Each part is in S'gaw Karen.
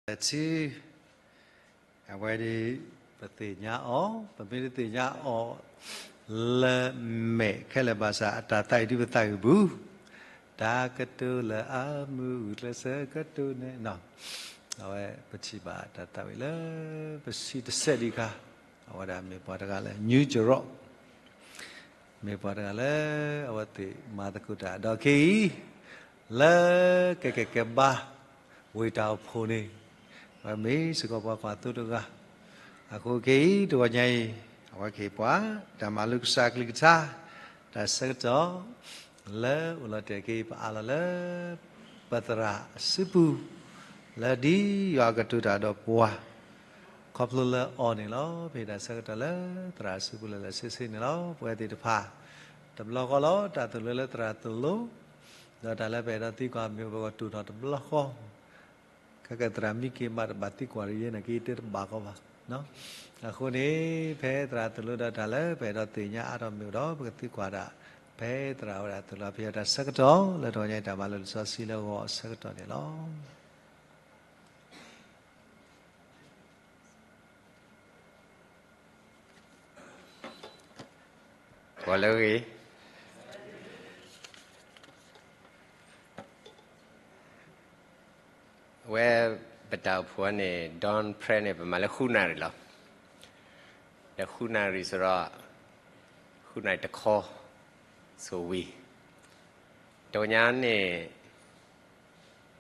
တဆံ, အဝဲဒ် ပသ့ၣ်ညါအီၤ, ပမ့ၢ်တသ့ၣ်ညါအီၤ လၢမဲာ်ခဲလၢာ်ဘၣ်ဆၣ် အတၢ်သးဝံၣ်ဒ်ပသးဝံၣ်အပူၤ, တၢ်ကတိၤလၢအမုာ်ဂုာ်ကျဲးစၢးကတိၤန့ၣ်, အဝဲပထံၣ်ဘၣ်တၢ်သးဝံၣ်လၢ ပဆံတစဲးဒံးခါ, အဝဲဒၣ်မ့ၢ်ပှၤတဂၤလၢ နယူးယီး မ့ၢ်ပှၤတဂၤလၢ အဝဲသ့ၣ်မၤသကိးတၢ်ဒီးခဲအံၤ လၢကကဲကဲဘါ ဝ့ၢ်တၢ်အိၣ်ဖှိၣ်န့ၣ်, အဝဲမ့ၢ်စ့ၢ်ကီးပှၤကွၢ်သိတဂၤ, အဃိခဲအံၤ တဂီၤညါအံၤ အဝဲကဟ့ၣ်ပှၤ တၢ်မၤလိကစၢ်ကလုၢ်ကထါ တၢ်ဆၢကတီၢ် လၢအိၣ်လီၤတဲာ်ခဲအံၤ ပအးလီၤလၢ ပသရၣ်အစုပူၤ လၢဒ်ယွၤကတိၤတၢ်ဒီးပှၤ ခီဖျိလၢအီၤန့ၣ်လီၤ. ပဟ့ၣ်တၢ်ဆၢကတီၢ်လၢသရၣ်အစုပူၤလၢာ်လၢာ်ဆ့ဆ့န့ၣ်လီၤ. ပဝဲသ့ၣ်တဖၣ် တဘျီဃီလီၤ တၢ်သိၣ်လိလၢသရၣ်သိၣ်လိ, ဒီးတၢ်လၢပအဲၣ်ဒိးသံကွၢ်မ့ၢ်ပကတိၤထီၣ်တဘျီဃီ, ခဲကဲသရၣ်မံက့ၤမးတဘၣ်သံကွၢ်တယဲၢ်န့ၣ် က့ၤတဲတဘၣ်ကီဘၣ်. အဃိန့ၣ် ဖဲသရၣ်သိၣ်လိဒီးတၢ်လၢပအဲၣ်ဒိးသ့ၣ်ညါအါထီၣ်မ့ၢ်အိၣ်ဒီး ပကသံကွၢ်ဒၣ် ဖဲသရၣ်ဝဲဒၣ်သိၣ်လိ ဖဲအတၢ်ဆၢကတီၢ် လၢတဂီၤညါအံၤတၢ်မၤလိလံာ်စီဆှံလၢဂီၤအဆၢကတီၢ်န့ၣ်လီၤ. ဂီၤလၢအဂ့ၤ, အဝဲပတၢ်အိၣ်ဖှိၣ်န့ၣ် dawn prayer န့ၣ် ပမၤလၢဃုနၣ်ရံၣ်လီၤ. ဒီးဃုနၣ်ရံၣ်စ့ၢ်ကီး ဃုနၣ်ရံၣ်တခီ ဆိၣ်ဝံၤ တဂီၤညါန့ၣ်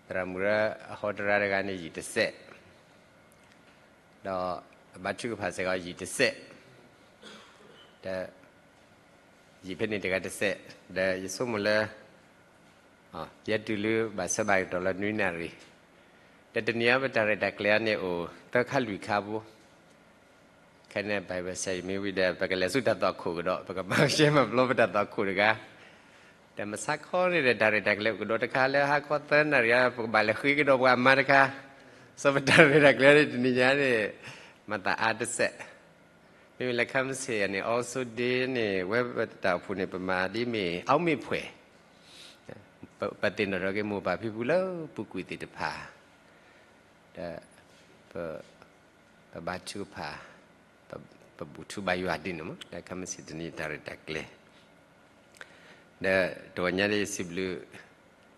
သရၣ်မုၣ်လၢအဟီတရါတဂၤန့ၣ် ယံာ်တစဲး, ဒီးအဘါထုကဖၣ်စ့ၢ်ကီးယံာ်တစဲး, ဒီးယံာ်ဖဲန့ၣ်တဂၤတစဲး, ဒီးယဆိကမိၣ်လၢ ယဲတုၤလၢဘၣ်ဆၢဘၣ်ကတီၢ်လၢနွံနၣ်ရံၣ်, ဒီးတနံၤအံၤပတၢ်ရဲၣ်တၢ်ကျဲၤအံၤန့ၣ်အိၣ် သၢခါလွံၢ်ခါဖိ ခဲန့ၣ် Bible study မ့ၢ်ဝံၤဒီး ပကလဲၤဆူတၢ်သွၣ်ခိၣ်ကဒီး ပကဘၣ်ရှဲမၤပျီပတၢ်သွၣ်ခိၣ်တဂၤ, ဒီးမဆါခီန့ၣ်ဒီး တၢ်ရဲၣ်တၢ်ကျဲၤအိၣ်ကဒီးတခါလၢဟါခီသၢနၣ်ရံၣ် ပကဘၣ်လဲၤဃ့ကဒီးပှၤအမါတခါ, စီၤပတၢ်ရဲၣ်တၢ်ကျဲၤန့ၣ် တနံၤညါန့ၣ် မၤသးအါတစဲး, မ့မ့ၢ်လၢခါမ့ၢ်ဆ့ၣ်န့ၣ် also day န့ၣ် ဝဲပတၢ်အိၣ်ဖှိၣ်န့ၣ် ပမၤဒ်မ့ၢ် အောက်မေ့ဖွယ် ပသ့ၣ်နီၣ်ထီၣ်က့ၤမိၢ်ပၢ်ဖံဖုလၢပူၤကွံာ်သ့ၣ်တဖၣ်, ဒီး ပ ပဘါထုကဖၣ်, ပ ပဘူၣ်ထီၣ်ဘါယွၤဒ်န့ၣ်မး လၢခါမ့ၢ်ဆ့ၣ်တနံၤတၢ်ရဲၣ်တၢ်ကျဲၤ, ဒီးတဂီၤညါန့ၣ် စံးဘျုး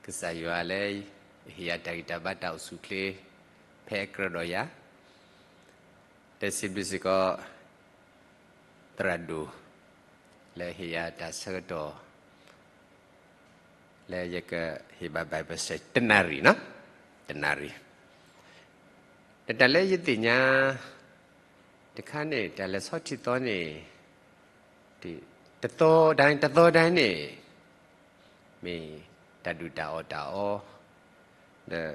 ကစၢ်ယွၤလၢ ဟ့ၣ်ယၤတၢ်ဂံၢ်တၢ်ဘါတၢ်အိၣ်ဆူၣ်အိၣ်ချ့ ဖဲအကြၢးဒီးယၤ ဒီးစံးဘျုးစ့ၢ်ကီး သရၣ်ဒိၣ် လၢဟ့ၣ်ယၤတၢ်ဆၢကတီၢ် လၢယကဟ့ၣ်ဘၣ် Bible study တနၣ်ရံၣ်နီၤ, တနၣ်ရံၣ်, ဒီးတၢ်လၢယသ့ၣ်ညါတခါန့ၣ် တၢ်လၢဆီထံသီန့ၣ် တသီဒၣ် တသီဒၣ်န့ၣ် မ့ၢ်တၢ်ဒုၣ်တၢ်အီၣ်တၢ်အီ ဒီး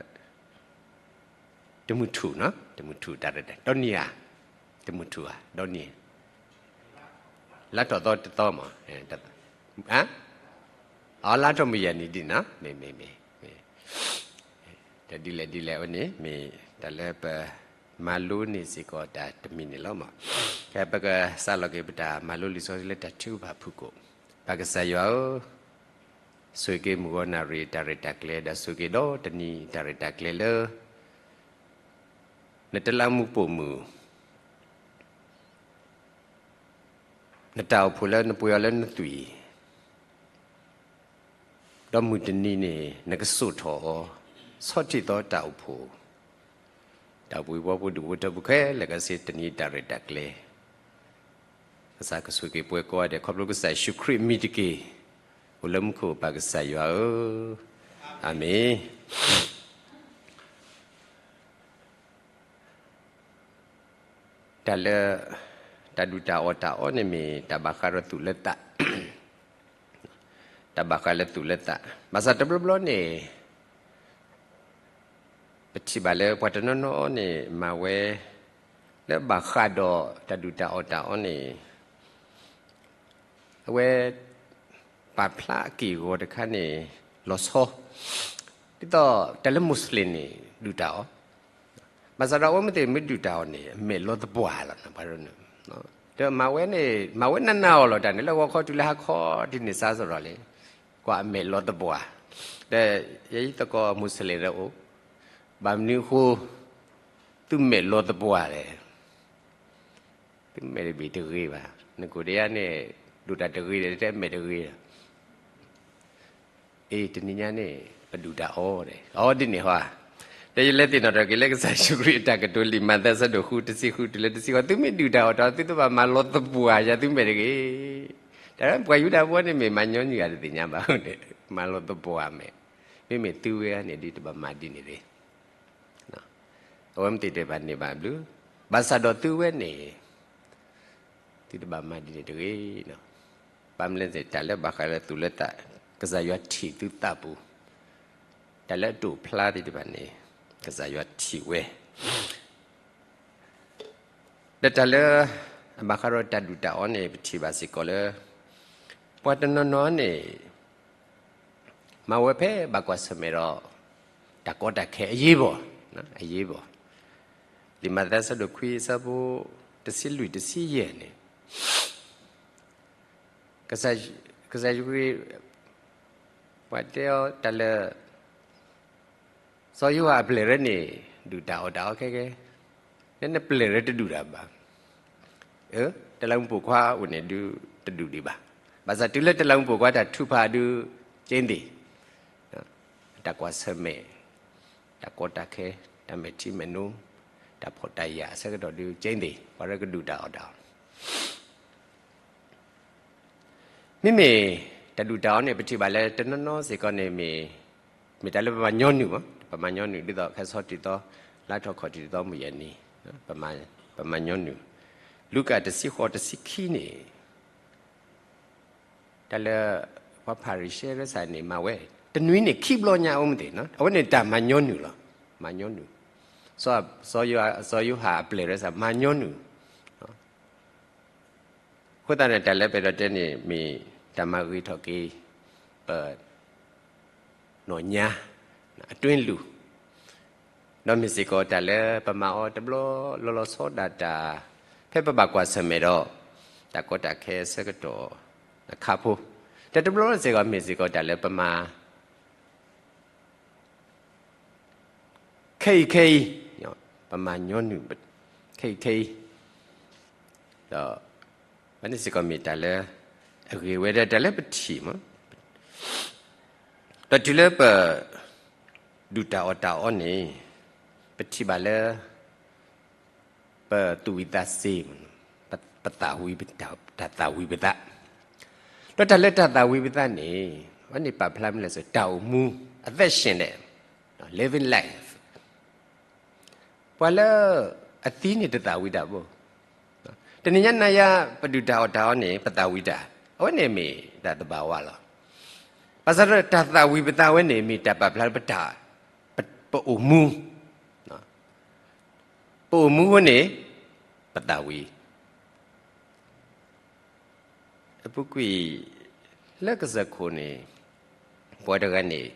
တမုၢ်ထူၣ်နီၤ, တမုၢ်ထူၣ်တၢ်ရဲၣ်တၢ်ကျဲၤ ဒီနံၤဧါ, တမုၢ်ထူၣ်ဧါ ဒီနံၤ, လါထီၣ်သီတသီမး, အါ, အလါထီၣ်မုၢ်ယဲၢ်နံၤဒ်နီၤ, မ့ၢ်မ့ၢ်မ့ၢ်, တဒ်လဲၣ်ဒ်လဲၣ်အဝဲန့ၣ် မ့ၢ်တၢ်လၢပမၤလိန့ၢ်စ့ၢ်ကီးတၢ်တမံၤန့ၣ်လီၤမး, ဖဲပကစးလီၤက့ၤပတၢ်မၤလိလံာ်စီဆှံလၢတၢ်ထုကဖၣ်ဖုၣ်ကိာ်, ပၢ်ကစၢ်ယွၤဧၢ ဆိၣ်ဂ့ၤက့ၤမုၢ်ဂီၤနၣ်ရံၣ်တၢ်ရဲၣ်တၢ်ကျဲၤ ဒီးဆိၣ်ဂ့ၤက့ၤဒီတနံၤတၢ်ရဲၣ်တၢ်ကျဲၤလၢ နတလးမူးပိာ်မုၣ် နတၢ်အိၣ်ဖှိၣ်လၢနပှ့ၤအီၤလၢနသွံၣ်, ဒီးမုၢ်တနံၤန့ၣ် နကစိာ်ထီၣ်အီၤ ဆီထံသီတၢ်အိၣ်ဖှိၣ်, တၢ်အိၣ်ဖှိၣ်ဖိဒူၣ်ဖိထၢဖိခဲလၢာ်ခဲဆ့ တနံၤတၢ်ရဲၣ်တၢ်ကျဲၤ ကစၢ်ကဆိၣ်ဂ့ၤပှၤကိးဂၤဒဲး ခီဖျိကစၢ်ယ့ၣ်ၡူးခရံာ်အမံၤတက့ၢ်. အိၣ်လၢမူခိၣ်ပၢ်ကစၢ်ယွၤဧၢ, အၤမ့ၣ်. တၢ်လၢ တၢ်ဒုၣ်တၢ်အီၣ်တၢ်အီန့ၣ်မ့ၢ် တၢ်ဘၣ်ဃးဒီးသူၣ်လၢသး, တၢ်ဘၣ်ဃးလၢသူၣ်လၢသး, ဘၣ်ဆၣ်တဘျီဘျီန့ၣ် ပထံၣ်ဘၣ်လၢပှၤတနီၤနီၤန့ၣ် မၤဝဲ လၢဘၣ်ဃးဒီးတၢ်ဒုၣ်တၢ်အီၣ်တၢ်အီန့ၣ် အဝဲ ပာ်ဖျါအက့ၢ်အဂီၤတခါန့ၣ် လီၤဆီ, ဒ်သိးတၢ်လၢ Muslim န့ၣ် ဒုၣ်တၢ်အီၣ်, ဘၣ်ဆၣ်ဒီးအဝဲမ့ၢ်သ့ၣ်မ့ၢ်ဒုၣ်တၢ်အီၣ်န့ၣ် အမဲာ်လီၤသပှၢ်လီၤ, ဒီးမၤဝဲန့ၣ် မၤဝဲနးနးအီၤလီၤတၢ်န့ၣ် လၢဂီၤခီတုၤလၢဟါခီဒ်န့ၣ်စ့ၢ်ကီးလီၤလံ, ကွၢ်အမဲာ်လီၤသပှၢ်, ဒီးယဲယသကိး Muslim ဒီးအိၣ်, ဘၣ်မနုၤအဃိ သုမဲာ်လီၤသပှၢ်လဲၣ်. သုမဲာ်တဘ့ၣ်တဂ့ၤဘၣ်. နကိးဒ်အံၤန့ၣ် ဒိၣ်တၢ်တဂ့ၤဒီး တဲမဲာ်တဂ့ၤလီၤ. အ့ တနံၤညါန့ၣ် ပဒုၣ်တၢ်အီၣ်ဒီး အီဒ်န့ၣ်ဟီဧါ. ဒီးယလဲၤသ့ၣ်နီၣ်ထီၣ်က့ၤလၢကစၢ်ယ့ၣ်ၡူးခရံာ်အတၢ်ကတိၤလံာ်မးသဲအဆၢဒိၣ်ဃု တဆံဃုတုၤလၢတဆံဃိး, သုမ့ၢ်ဒုၣ်တၢ်အီၣ်တၢ်အီ သုတဘၣ်မၤလီၤသပှၢ်ယၤသုမဲာ်တဂ့ၤ. တၢ်လၢပှၤယူဒၤဖိန့ၣ်မ့ၢ်မၤညီနုၢ်ဂၤတသ့ၣ်ညါဘၣ်န့ၣ် မၤလီၤသပှၢ်မဲာ်, မ့မ့ၢ်သုဝဲန့ၣ်ဒ်တဘၣ်မၤဒ်န့ၣ်သ့ အဝဲမ့ၢ်တ့ၢ်တၢ်ဘၣ်န့ၢ်ဘၣ်ဘျုး, ဘၣ်ဆၣ်ဒီးသုဝဲန့ၣ် သုတဘၣ်မၤဒ်န့ၣ်တဂ့ၤ. ဘၣ်မနုၤလဲၣ်န့ၣ် တၢ်လၢဘၣ်ဃးလၢသူၣ်လၢသး ကစၢ်ယွၤထံၣ်သုသးပူၤ, တၢ်လၢအတိာ်ဖျါသ့ၣ်တဖၣ်န့ၣ် ကစၢ်ယွၤထံၣ်ဝဲ ဒီးတၢ်လၢ အဘၣ်ဃးဒီးတၢ်ဒုၣ်တၢ်အီန့ၣ် ပထံၣ်ဘၣ်စ့ၢ်ကီးလၢ ပှၤတနီၤနီၤန့ၣ် မၤဝဲဖဲဘၣ်ကွၢ်ဆၢၣ်မဲာ်ဒီး တၢ်ကီတၢ်ခဲအရေးပေါ်, အရေးပေါ်, လံာ်မးသဲအဆၢဒိၣ်ခွံအဆၢဖိ တဆံလွံၢ်တဆံယဲၢ်န့ၣ် ကစၢ်ယ့ၣ်ၡူးခရံာ် ပှၤတဲအီၤတၢ်လၢ စီၤယိၤဟၣ်အပျဲၢ်ရဲန့ၣ် ဒုၣ်တၢ်အီၣ်တၢ်အီခဲကဲ, လၢနပျဲၢ်ရဲတဒုၣ်တၢ်ဘၣ်. အၢ တလးမူးပိာ်ခွါအိၣ်န့ၣ်ဒုးတဒုၣ်ဒံးဘၣ်. ဘၣ်ဆၣ်တုၤလၢတလးမူးပိာ်ခွါတၢ်ထုကဖၣ်ဒုး က့သ့ၣ် တၢ်ကွၢ်ဆၢၣ်မဲာ်, တၢ်ကီတၢ်ခဲ, တၢ်မဲာ်ထံမဲာ်နိ, တၢ်ဖှီၣ်တၢ်ယာ်အဆၢကတီၢ်ဒုး က့သ့ၣ် ပှၤရဲကဒုၣ်တၢ်အီၣ်တၢ်အီ မ့မ့ၢ်တၢ်ဒုၣ်တၢ်အီန့ၣ် ပထံၣ်ဘၣ်လၢတနီၤနီၤစ့ၢ်ကီးန့ၣ်မ့ၢ် မ့ၢ်တၢ်လၢပမၤညီနုၢ်မး, ပမၤညီနုၢ် ဒ်သိးခဲစီတံၤသီ လါထီၣ်ခီၣ်ထံးတသီမုၢ်ယဲၢ်နံၤ, ပမၤညီနုၢ်, လူၤကၣ်တဆံဃိးတဆံခံန့ၣ် တၢ်လၢ ပှၤဖၤရံၤၡဲရၢစၢ်န့ၣ် မၤဝဲ တနွံန့ၣ်ခံဘျီညါအိၣ်မ့ၢ်သ့ၣ်, အဝဲန့ၣ်တၢ်မၤညီနုၢ်လီၤ, မၤညီနုၢ်, စီၤယိၤဟၣ်အပျဲၢ်ရၢစၢ် မၤညီနုၢ် အဃိသတးန့ၣ် တၢ်လၢပအဲၣ်ဒိးတဲန့ၣ် မ့ၢ်တၢ်မၤဂ့ၤထီၣ်က့ၤ ပ နီၢ်ညါ အတွင်းလူၤ, ဒီးမ့ၢ်စ့ၢ်ကီးတၢ်လၢပမၤအီၤတဘျီလီၤလီၤဆီဒၣ်တၢ် ဖဲပဘၣ်ကွၢ်ဆၢၣ်မဲာ်ဒီး တၢ်ကီတၢ်ခဲအဆၢကတီၢ်အခါဖိ, ဒီးတဘျီလီၤစ့ၢ်ကီး မ့ၢ်စ့ၢ်ကီးတၢ်လၢပမၤ ခဲအံၤခဲအံၤ, ပမၤညီနုၢ် ခဲအံၤခဲအံၤ, ဒီး အဝဲန့ၣ်စ့ၢ်ကီးမ့ၢ်တၢ်လၢ အဂ့ၤဝဲဒၣ်တၢ်လၢပထံၣ်မး, ဒီးတုၤလၢပ ဒုၣ်တၢ်အီၣ်တၢ်အီန့ၣ် ပထံၣ်ဘၣ်လၢ ပသူၣ်ဝံၣ်သးစ့ၤ, ပသးဝံၤ တၢ်သးဝံၤပသး, ဒီးတၢ်လၢတၢ်သးဝံၤပသးန့ၣ် အဝဲန့ၣ်ပာ်ဖျါမနုၤလဲၣ် တၢ်အိၣ်မူ အသက်ရှင်တဲ့ living life, ပှၤလၢအသံန့ၣ်တသးဝံၤတၢ်ဘၣ်, တနံၤညါနၤယၤ ပဒုၣ်တၢ်အီၣ်တၢ်အီန့ၣ် ပသးဝံၤတၢ်, အဝဲန့ၣ်မ့ၢ်တၢ်သဘာဝလီၤ. ဘၣ်ဆၣ်ဒီးတၢ်သးဝံၤပသးဝဲန့ၣ် မ့ၢ်တၢ်ပာ်ဖျါလၢပတၢ်, ပအိၣ်မူ, ပအိၣ်မူအဃိန့ၣ် ပသးဝံၤ အပူၤကွံာ် လၢကစၢၢ်ခိၣ်န့ၣ် ပှၤတဂၤန့ၣ်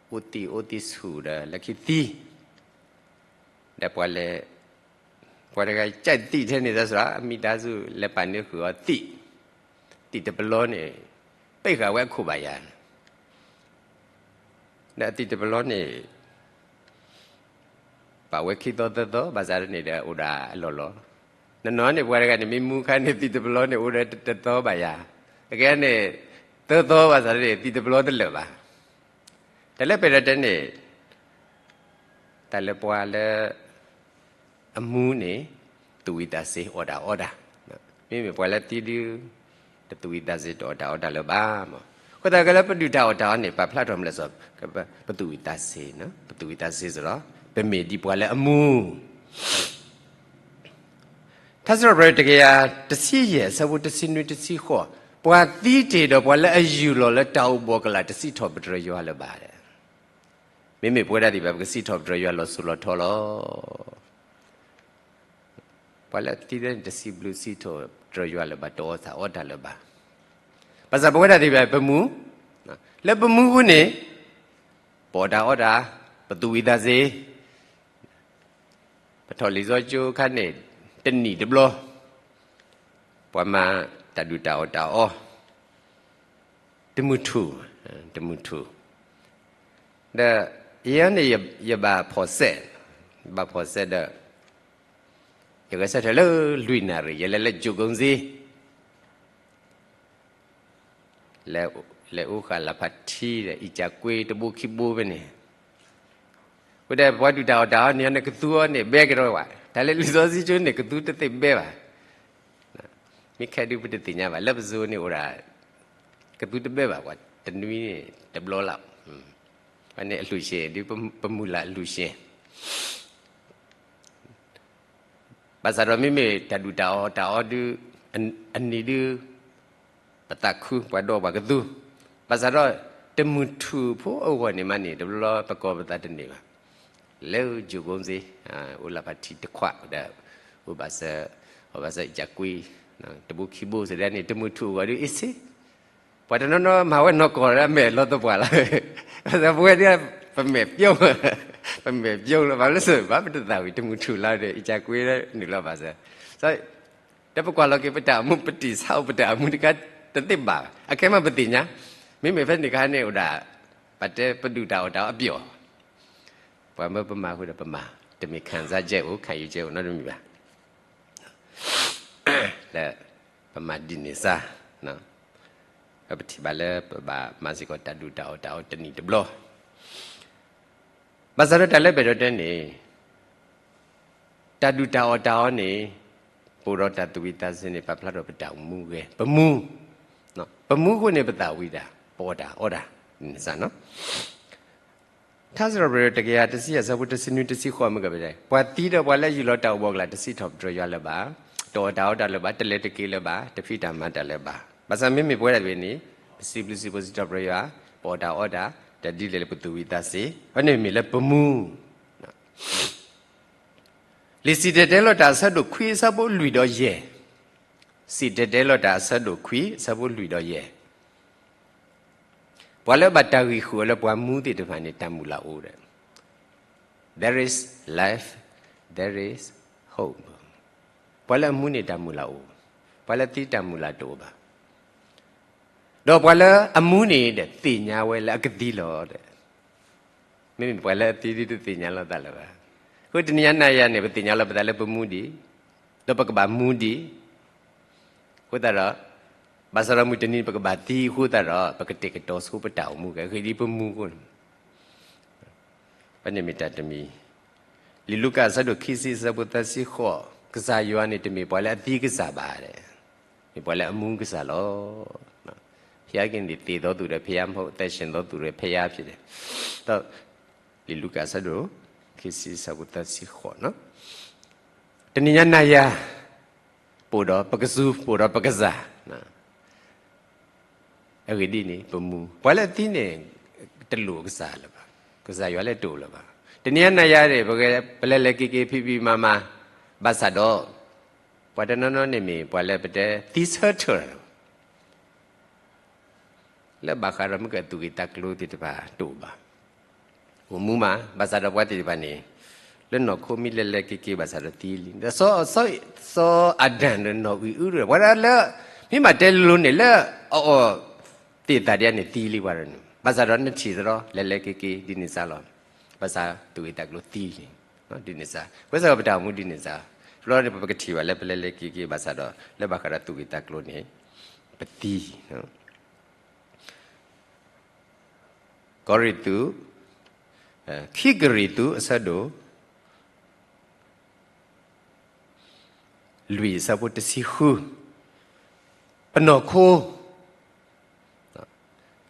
အိၣ်သံၣ်အိၣ်သံၣ်ဆူၣ်ဒီး လၢခံသံ, ဒီးပှၤလဲၤ, ပှၤတဂၤကဲသံၣ်ထဲန့ၣ် သးစၢ် အမိသားစုလဲၤပာ်န့ၢ်ဃုာ်အီၤသံၣ်, သံၣ်တပလီန့ၣ် ပ့ၢ်ဃာ်ဝဲအခိၣ်ဘၣ်ယၤ ဒီးအသံၣ်တပလီန့ၣ် ပာ်ဝဲခံသီသၢသီ ဘၣ်ဆၣ်န့ၣ်ဒီးအိၣ်ဒၣ်အလီၢ်လီၤ. နနီၤန့ၣ် ပှၤတဂၤန့ၣ် မ့ၢ်မူခါန့ၣ် သံၣ်တပလီန့ၣ် အိၣ်ဒီးတသီဘၣ်ယၤ, အကဲန့ၣ် သၢသီဘၣ်ဆၣ်န့ၣ် သံၣ်တပလီတလၢာ်ဘၣ်. တၢ်လၢပအဲၣ်ဒိးတဲန့ၣ် တၢ်လၢပှၤလၢ အမူန့ၣ် သူၣ်ဝံၣ်သးစ့ၤအီၣ်တၢ်အီတၢ်, မ့မ့ၢ်ပှၤလၢသံဒုး တသူၣ်ဝံၣ်သးစ့ၤတအီၣ်တၢ်အီတၢ်လၢၤဘၣ်မး. အဃိသတးကလၢပဒုၣ်တၢ်အီၣ်တၢ်အီန့ၣ် ပာ်ဖျါထီၣ်မနုၤလဲၣ်စီၤ, ပသူၣ်ဝံၣ်သးစ့ၤ, ပသူၣ်ဝံၣ်သးစ့ၤစ့ၢ်ဒီး ပမ့ၢ်ဒ်ပှၤလၢအမူ ထါစံးထီၣ်ပတြၢၤတကယၤတဆံယဲၢ် အဆၢဖိတဆံနွံတဆံဃိး, ပှၤသံတ့ၢ်ဒီးပှၤလၢအယူၢ်လီၤလၢတၢ်အိၣ်ဘှီၣ်ကလာ် တစံးထီၣ်ပတြၢၤယွၤလၢၤဘၣ်. မ့မ့ၢ်ပဝဲဒၣ်သ့ၣ်တဖၣ် ပကစံးထီၣ်ပတြၢၤယွၤလီၤစိၤလီၤထီလီၤ. ပှၤလၢအသံန့ၣ် တစံးဘျုးစံးထီၣ်ပတြၢၤယွၤလၢၤဘၣ်, တအီၣ်တၢ်အီတၢ်လၢၤဘၣ်. ဘၣ်ဆၣ်ပဝဲဒၣ်သ့ၣ်တဖၣ် ပမူ, လၢပမူအဃိန့ၣ် ပအီၣ်တၢ်အီတၢ်, ပသူၣ်ဝံၣ်သးစ့ၤ ပထီၣ်လံာ်စီဆှံကၠိအခါန့ၣ် တနံၣ်တဘျီ, ပှၤမၤတၢ်ဒုၣ်တၢ်အီၣ်တၢ်အီ, တမုၢ်ထူၣ်, တမုၢ်ထူၣ်, ဒီးယဲန့ၣ် ယဘၣ်ဖီၣ်စဲး, ဘၣ်ဖီစဲဒီး ယဂဲၤဆၢထၢၣ်လၢလွံၢ်နၣ်ရံၣ် ယလဲၤလၢ ယိၤကိစ့ လဲၤအိၣ်ဃာ်လၢဖးထံဒီး အံၣ်ကၠၢ်ကွ့တဘိခံဘိဖဲန့ၣ်, အဃိဒီးပှၤဒုၣ်တၢ်အီၣ်တၢ်အီန့ၣ် နကသူအီၤန့ၣ် ဘဲကဒီးဝဲ, တၢ်လၢလံာ်စီဆှံကၠိန့ၣ် ကသူတသ့ဘဲဘၣ်. မ့ၢ်ခဲဒုးပတသ့ၣ်ညါဘၣ် လၢပစိၤန့ၣ်အိၣ်ဒၣ် ကသူတဘဲဘၣ် ပှၤတနွံန့ၣ်တဘျီလီၤ. န့ၣ်အလှူရှင်ဒုး ပမုၢ်လၢ်အလှူရှင် ဘၣ်ဆၣ်ဒီးမ့မ့ၢ်တၢ်ဒုၣ်တၢ်အီၣ်တၢ်အီဒုး အနံၤဒုး ပသးခု ပှၤဒီးပှၤကသူ, ဘၣ်ဆၣ်ဒီး တမုၢ်ထူၣ်ဖိအဂီၢ်န့ၣ်မးန့ၣ် တဘျီပကီၢ်ပသးတန့ၢ်ဘၣ်. လဲၤယိၤကိစ့ အိၣ်လၢဖးထံတခွးဒီး အိၣ်ဘၣ်စၢၤ အီၣ်ဘၣ်စၢၤအံၣ်ကၠၢ်ကွ့ တဘိခံဘိစ့ၢ်ဒၣ်န့ၣ် တမုၢ်ထူၣ်အဂီၢ်ဒုး အ့ၣ်စ့ ပှၤတနီၤနီၤမၤဝဲနီၢ်ကီၢ်ဒီးမဲာ်လီၤသပှၢ်လီၤ. ဘၣ်ဆၣ်ပဝဲဒၣ် ပမဲာ်ပျီ ပမဲာ်ပျီလီၤ ဘၣ်လၢစၢၤ ဘၣ်ပတသးဝံၤ တမုၢ်ထူၣ်လီၤဒီး အံၣ်ကၠၢ်ကွ့နုာ်လီၤဘၣ်စၢၤ ဒီးပကွၢ်လီၤက့ၤပတၢ်အိၣ်မူ ပတံၢ်ဆါအိၣ်ပတၢ်အိၣ်မူတခါ တသ့ဘၣ် အခဲမးပသ့ၣ်ညါ, မ့မ့ၢ်ဖဲန့ၣ်အခါန့ၣ်အိၣ်ဒၣ် ပတဲပဒုၣ်တၢ်အီၣ်တၢ်အီအပျီၢ်, ပှၤမၢပမၤဃုာ်ဒီးပမၤ, တမ့ၢ်ခံစားချက်အိၣ် ခံယူချက်အိၣ်နီတမံၤဘၣ်. လၢပမၤဒ်န့ၣ်စါ, ပထံၣ်ဘၣ်လၢပဘၣ်မၤစ့ၢ်ကီးတၢ်ဒုၣ်တၢ်အီၣ်တၢ်အီတနံၤတဘျီ ဘၣ်ဆၣ်ဒီးတၢ်လၢပအဲၣ်ဒိးတဲန့ၣ် တၢ်ဒုၣ်တၢ်အီၣ်တၢ်အီန့ၣ် ပအိၣ်ဒီးတၢ်သူၣ်ဝံၣ်သးစ့ၤန့ၣ် ပာ်ဖျါထီၣ်ပတၢ်အိၣ်မူဂဲၤ ပမူ, ပမူအဃိန့ၣ် ပသးဝံၣ်တၢ် ပအီၣ်တၢ်အီတၢ် န့ၣ်စါနီၤ. ထါစံးထီၣ်ပတြၢၤတကယၤတဆံယဲၢ် အဆၢဖိတဆံနွံတဆံဃိးမ့ၢ်ကပတဲ, ပှၤသံဒီးပှၤလၢအယူၢ်လီၤတၢ်အိၣ်ဘှီၣ်အကျါ တစံးထီၣ်ပတြၢၤယွၤလၢၤဘၣ်, တအီၣ်တၢ်အီတၢ်လၢၤဘၣ်, တလဲၤတက့ၤလၢၤဘၣ်, တဖံးတၢ်မၤတၢ်လၢၤဘၣ်. ဘၣ်ဆၣ်မ့မ့ၢ်ပဝဲဒၣ်တဂ့ၤန့ၣ် ပစံးဘျုးစံးဖှိၣ်စံးထီၣ်ပတြၢၤယွၤ, ပအီၣ်တၢ်အီတၢ်, တၢ်ဒ်လဲၣ်လၢပသူၣ်ဝံၣ်သးစ့ၤ, အန့ၣ်မ့ၢ်လၢပမူ လံာ်စံၣ်တဲၤတဲလီၤတၢ်အဆၢဒိၣ်ခွံအဆၢဖိလွံၢ်ဒီးယဲၢ်, စံၣ်တဲၤတဲလီၤတၢ်အဆၢဒိၣ်ခွံအဆၢဖိလွံၢ်ဒီးယဲၢ်, ပှၤလၢအဘၣ်တၢ်ဂံၢ်ဃုာ်အီၤလၢပှၤမူသ့ၣ်တဖၣ်န့ၣ် တၢ်မုၢ်လၢ်အိၣ်ဒီး there is life, there is hope. ပှၤလၢအမူန့ၣ်တၢ်မုၢ်လၢ်အိၣ်, ပှၤလၢအသံတၢ်မုၢ်လၢ်တအိၣ်ဘၣ်. ဒီးပှၤလၢအမူန့ၣ်ဒီး သ့ၣ်ညါဝဲလၢအကသံလီၤဒီး မ့မ့ၢ်ပှၤလၢအသံဒုးတသ့ၣ်ညါလီၤသးလၢၤဘၣ်. အဃိတနံၤညါနၤယၤန့ၣ် ပသ့ၣ်ညါလီၤပသးလၢပမူဒံး, ဒီးပကဘၣ်မူဒံး, အဃိသတးဒီး ဘၣ်ဆၣ်ဒီးမုၢ်တနံၤပကဘၣ်သံအဃိသတးဒီး ပကတဲာ်ကတီၤဆိပတၢ်အိၣ်မူကဂ့ၤဒ်ပမူအဃိန့ၣ် အန့ၣ်မ့ၢ်တၢ်တမံၤ, လံာ်လူၤကၣ်အဆၢဒိၣ်ခံဆံအဆၢဖိသၢဆံဃိး, ကစၢ်ယွၤန့ၣ် တမ့ၢ်ပှၤလၢအသံကစၢ်ဘၣ်, မ့ၢ်ပှၤလၢအမူကစၢ်လီၤ. ဘုရားသခင်သည် သေသောသူတွေ ဘုရားမဟုတ်, အသက်ရှင်သောသူတွေ ဘုရားဖြစ်တယ်. ဒီး လံာ်လူၤကၣ်အဆၢဒိၣ် ခံဆံအဆၢဖိသၢဆံဃိး, တနံၤညါနၤယၤ ပအိၣ်ဒီးပကစၢ် ပအိၣ်ဒီးပကစၢ် အဂ့ၢ်ဒ်အံၤန့ၣ် ပမူ, ပှၤလၢအသံန့ၣ် တလိၣ်ကစၢ်လၢၤဘၣ်, ကစၢ်ယွၤလၢတအိၣ်လၢၤဘၣ်. တနံၤညါနၤယၤန့ၣ် ပလဲၤလဲၤက့ၤက့ၤ ဖံးဖံးမၤမၤ, ဘၣ်ဆၣ်ဒီး ပှၤတနီၤနီၤန့ၣ်မ့ၢ်ပှၤလၢပတဲသံဆၢထၢၣ်လီၤ လၢဘၣ်ဃးဒီးမ့ၢ်ကသူၣ်ဂ့ၢ်သးကျိၤသ့ၣ်တဖၣ်တအိၣ်ဘၣ်. အိၣ်မူမး ဘၣ်ဆၣ်ဒီးပှၤသ့ၣ်တဖၣ်န့ၣ် လၢနီၢ်ခိမ့ၢ်လဲၤလဲၤက့ၤက့ၤဘၣ်ဆၣ်ဒီးသံလံ. ဒီးစီၤ စီၤအၤဒၣ်ဒီးနီၢ်အံၣ်အုဒီး ပှၤဒၣ်လၢ မ့ၢ်မၤတဲလိၤလိၤန့ၣ်လၢ အအီၣ်သ့ၣ်သၣ်ဒ်န့ၣ် သံလံပှၤဒီးန့ၣ် ဘၣ်ဆၣ်ဒီးနထံၣ်သရီ လဲၤလဲၤက့ၤက့ၤဒ်န့ၣ်စါလီၤ. ဘၣ်ဆၣ်သူၣ်ဂ့ၢ်သးကျိၤသံလံ ဒ်န့ၣ်စါ. ဝဲစ့ၢ်ကီးပတၢ်အိၣ်မူဒ်န့ၣ်စါ. တဘျီန့ၣ် ပကထံၣ်ဘၣ်လၢပလဲၤလဲၤက့ၤက့ၤဘၣ်ဆၣ်ဒီး လၢဘၣ်ဃးဒီးသူၣ်ဂ့ၢ်သးကျိၤန့ၣ် ပသံ ကီၤရံၣ်သူး, ခံကရံၣ်သူး အဆၢဒိၣ် လွံၢ် အဆၢဖိတဆံဃု, ပနီၢ်ခိ,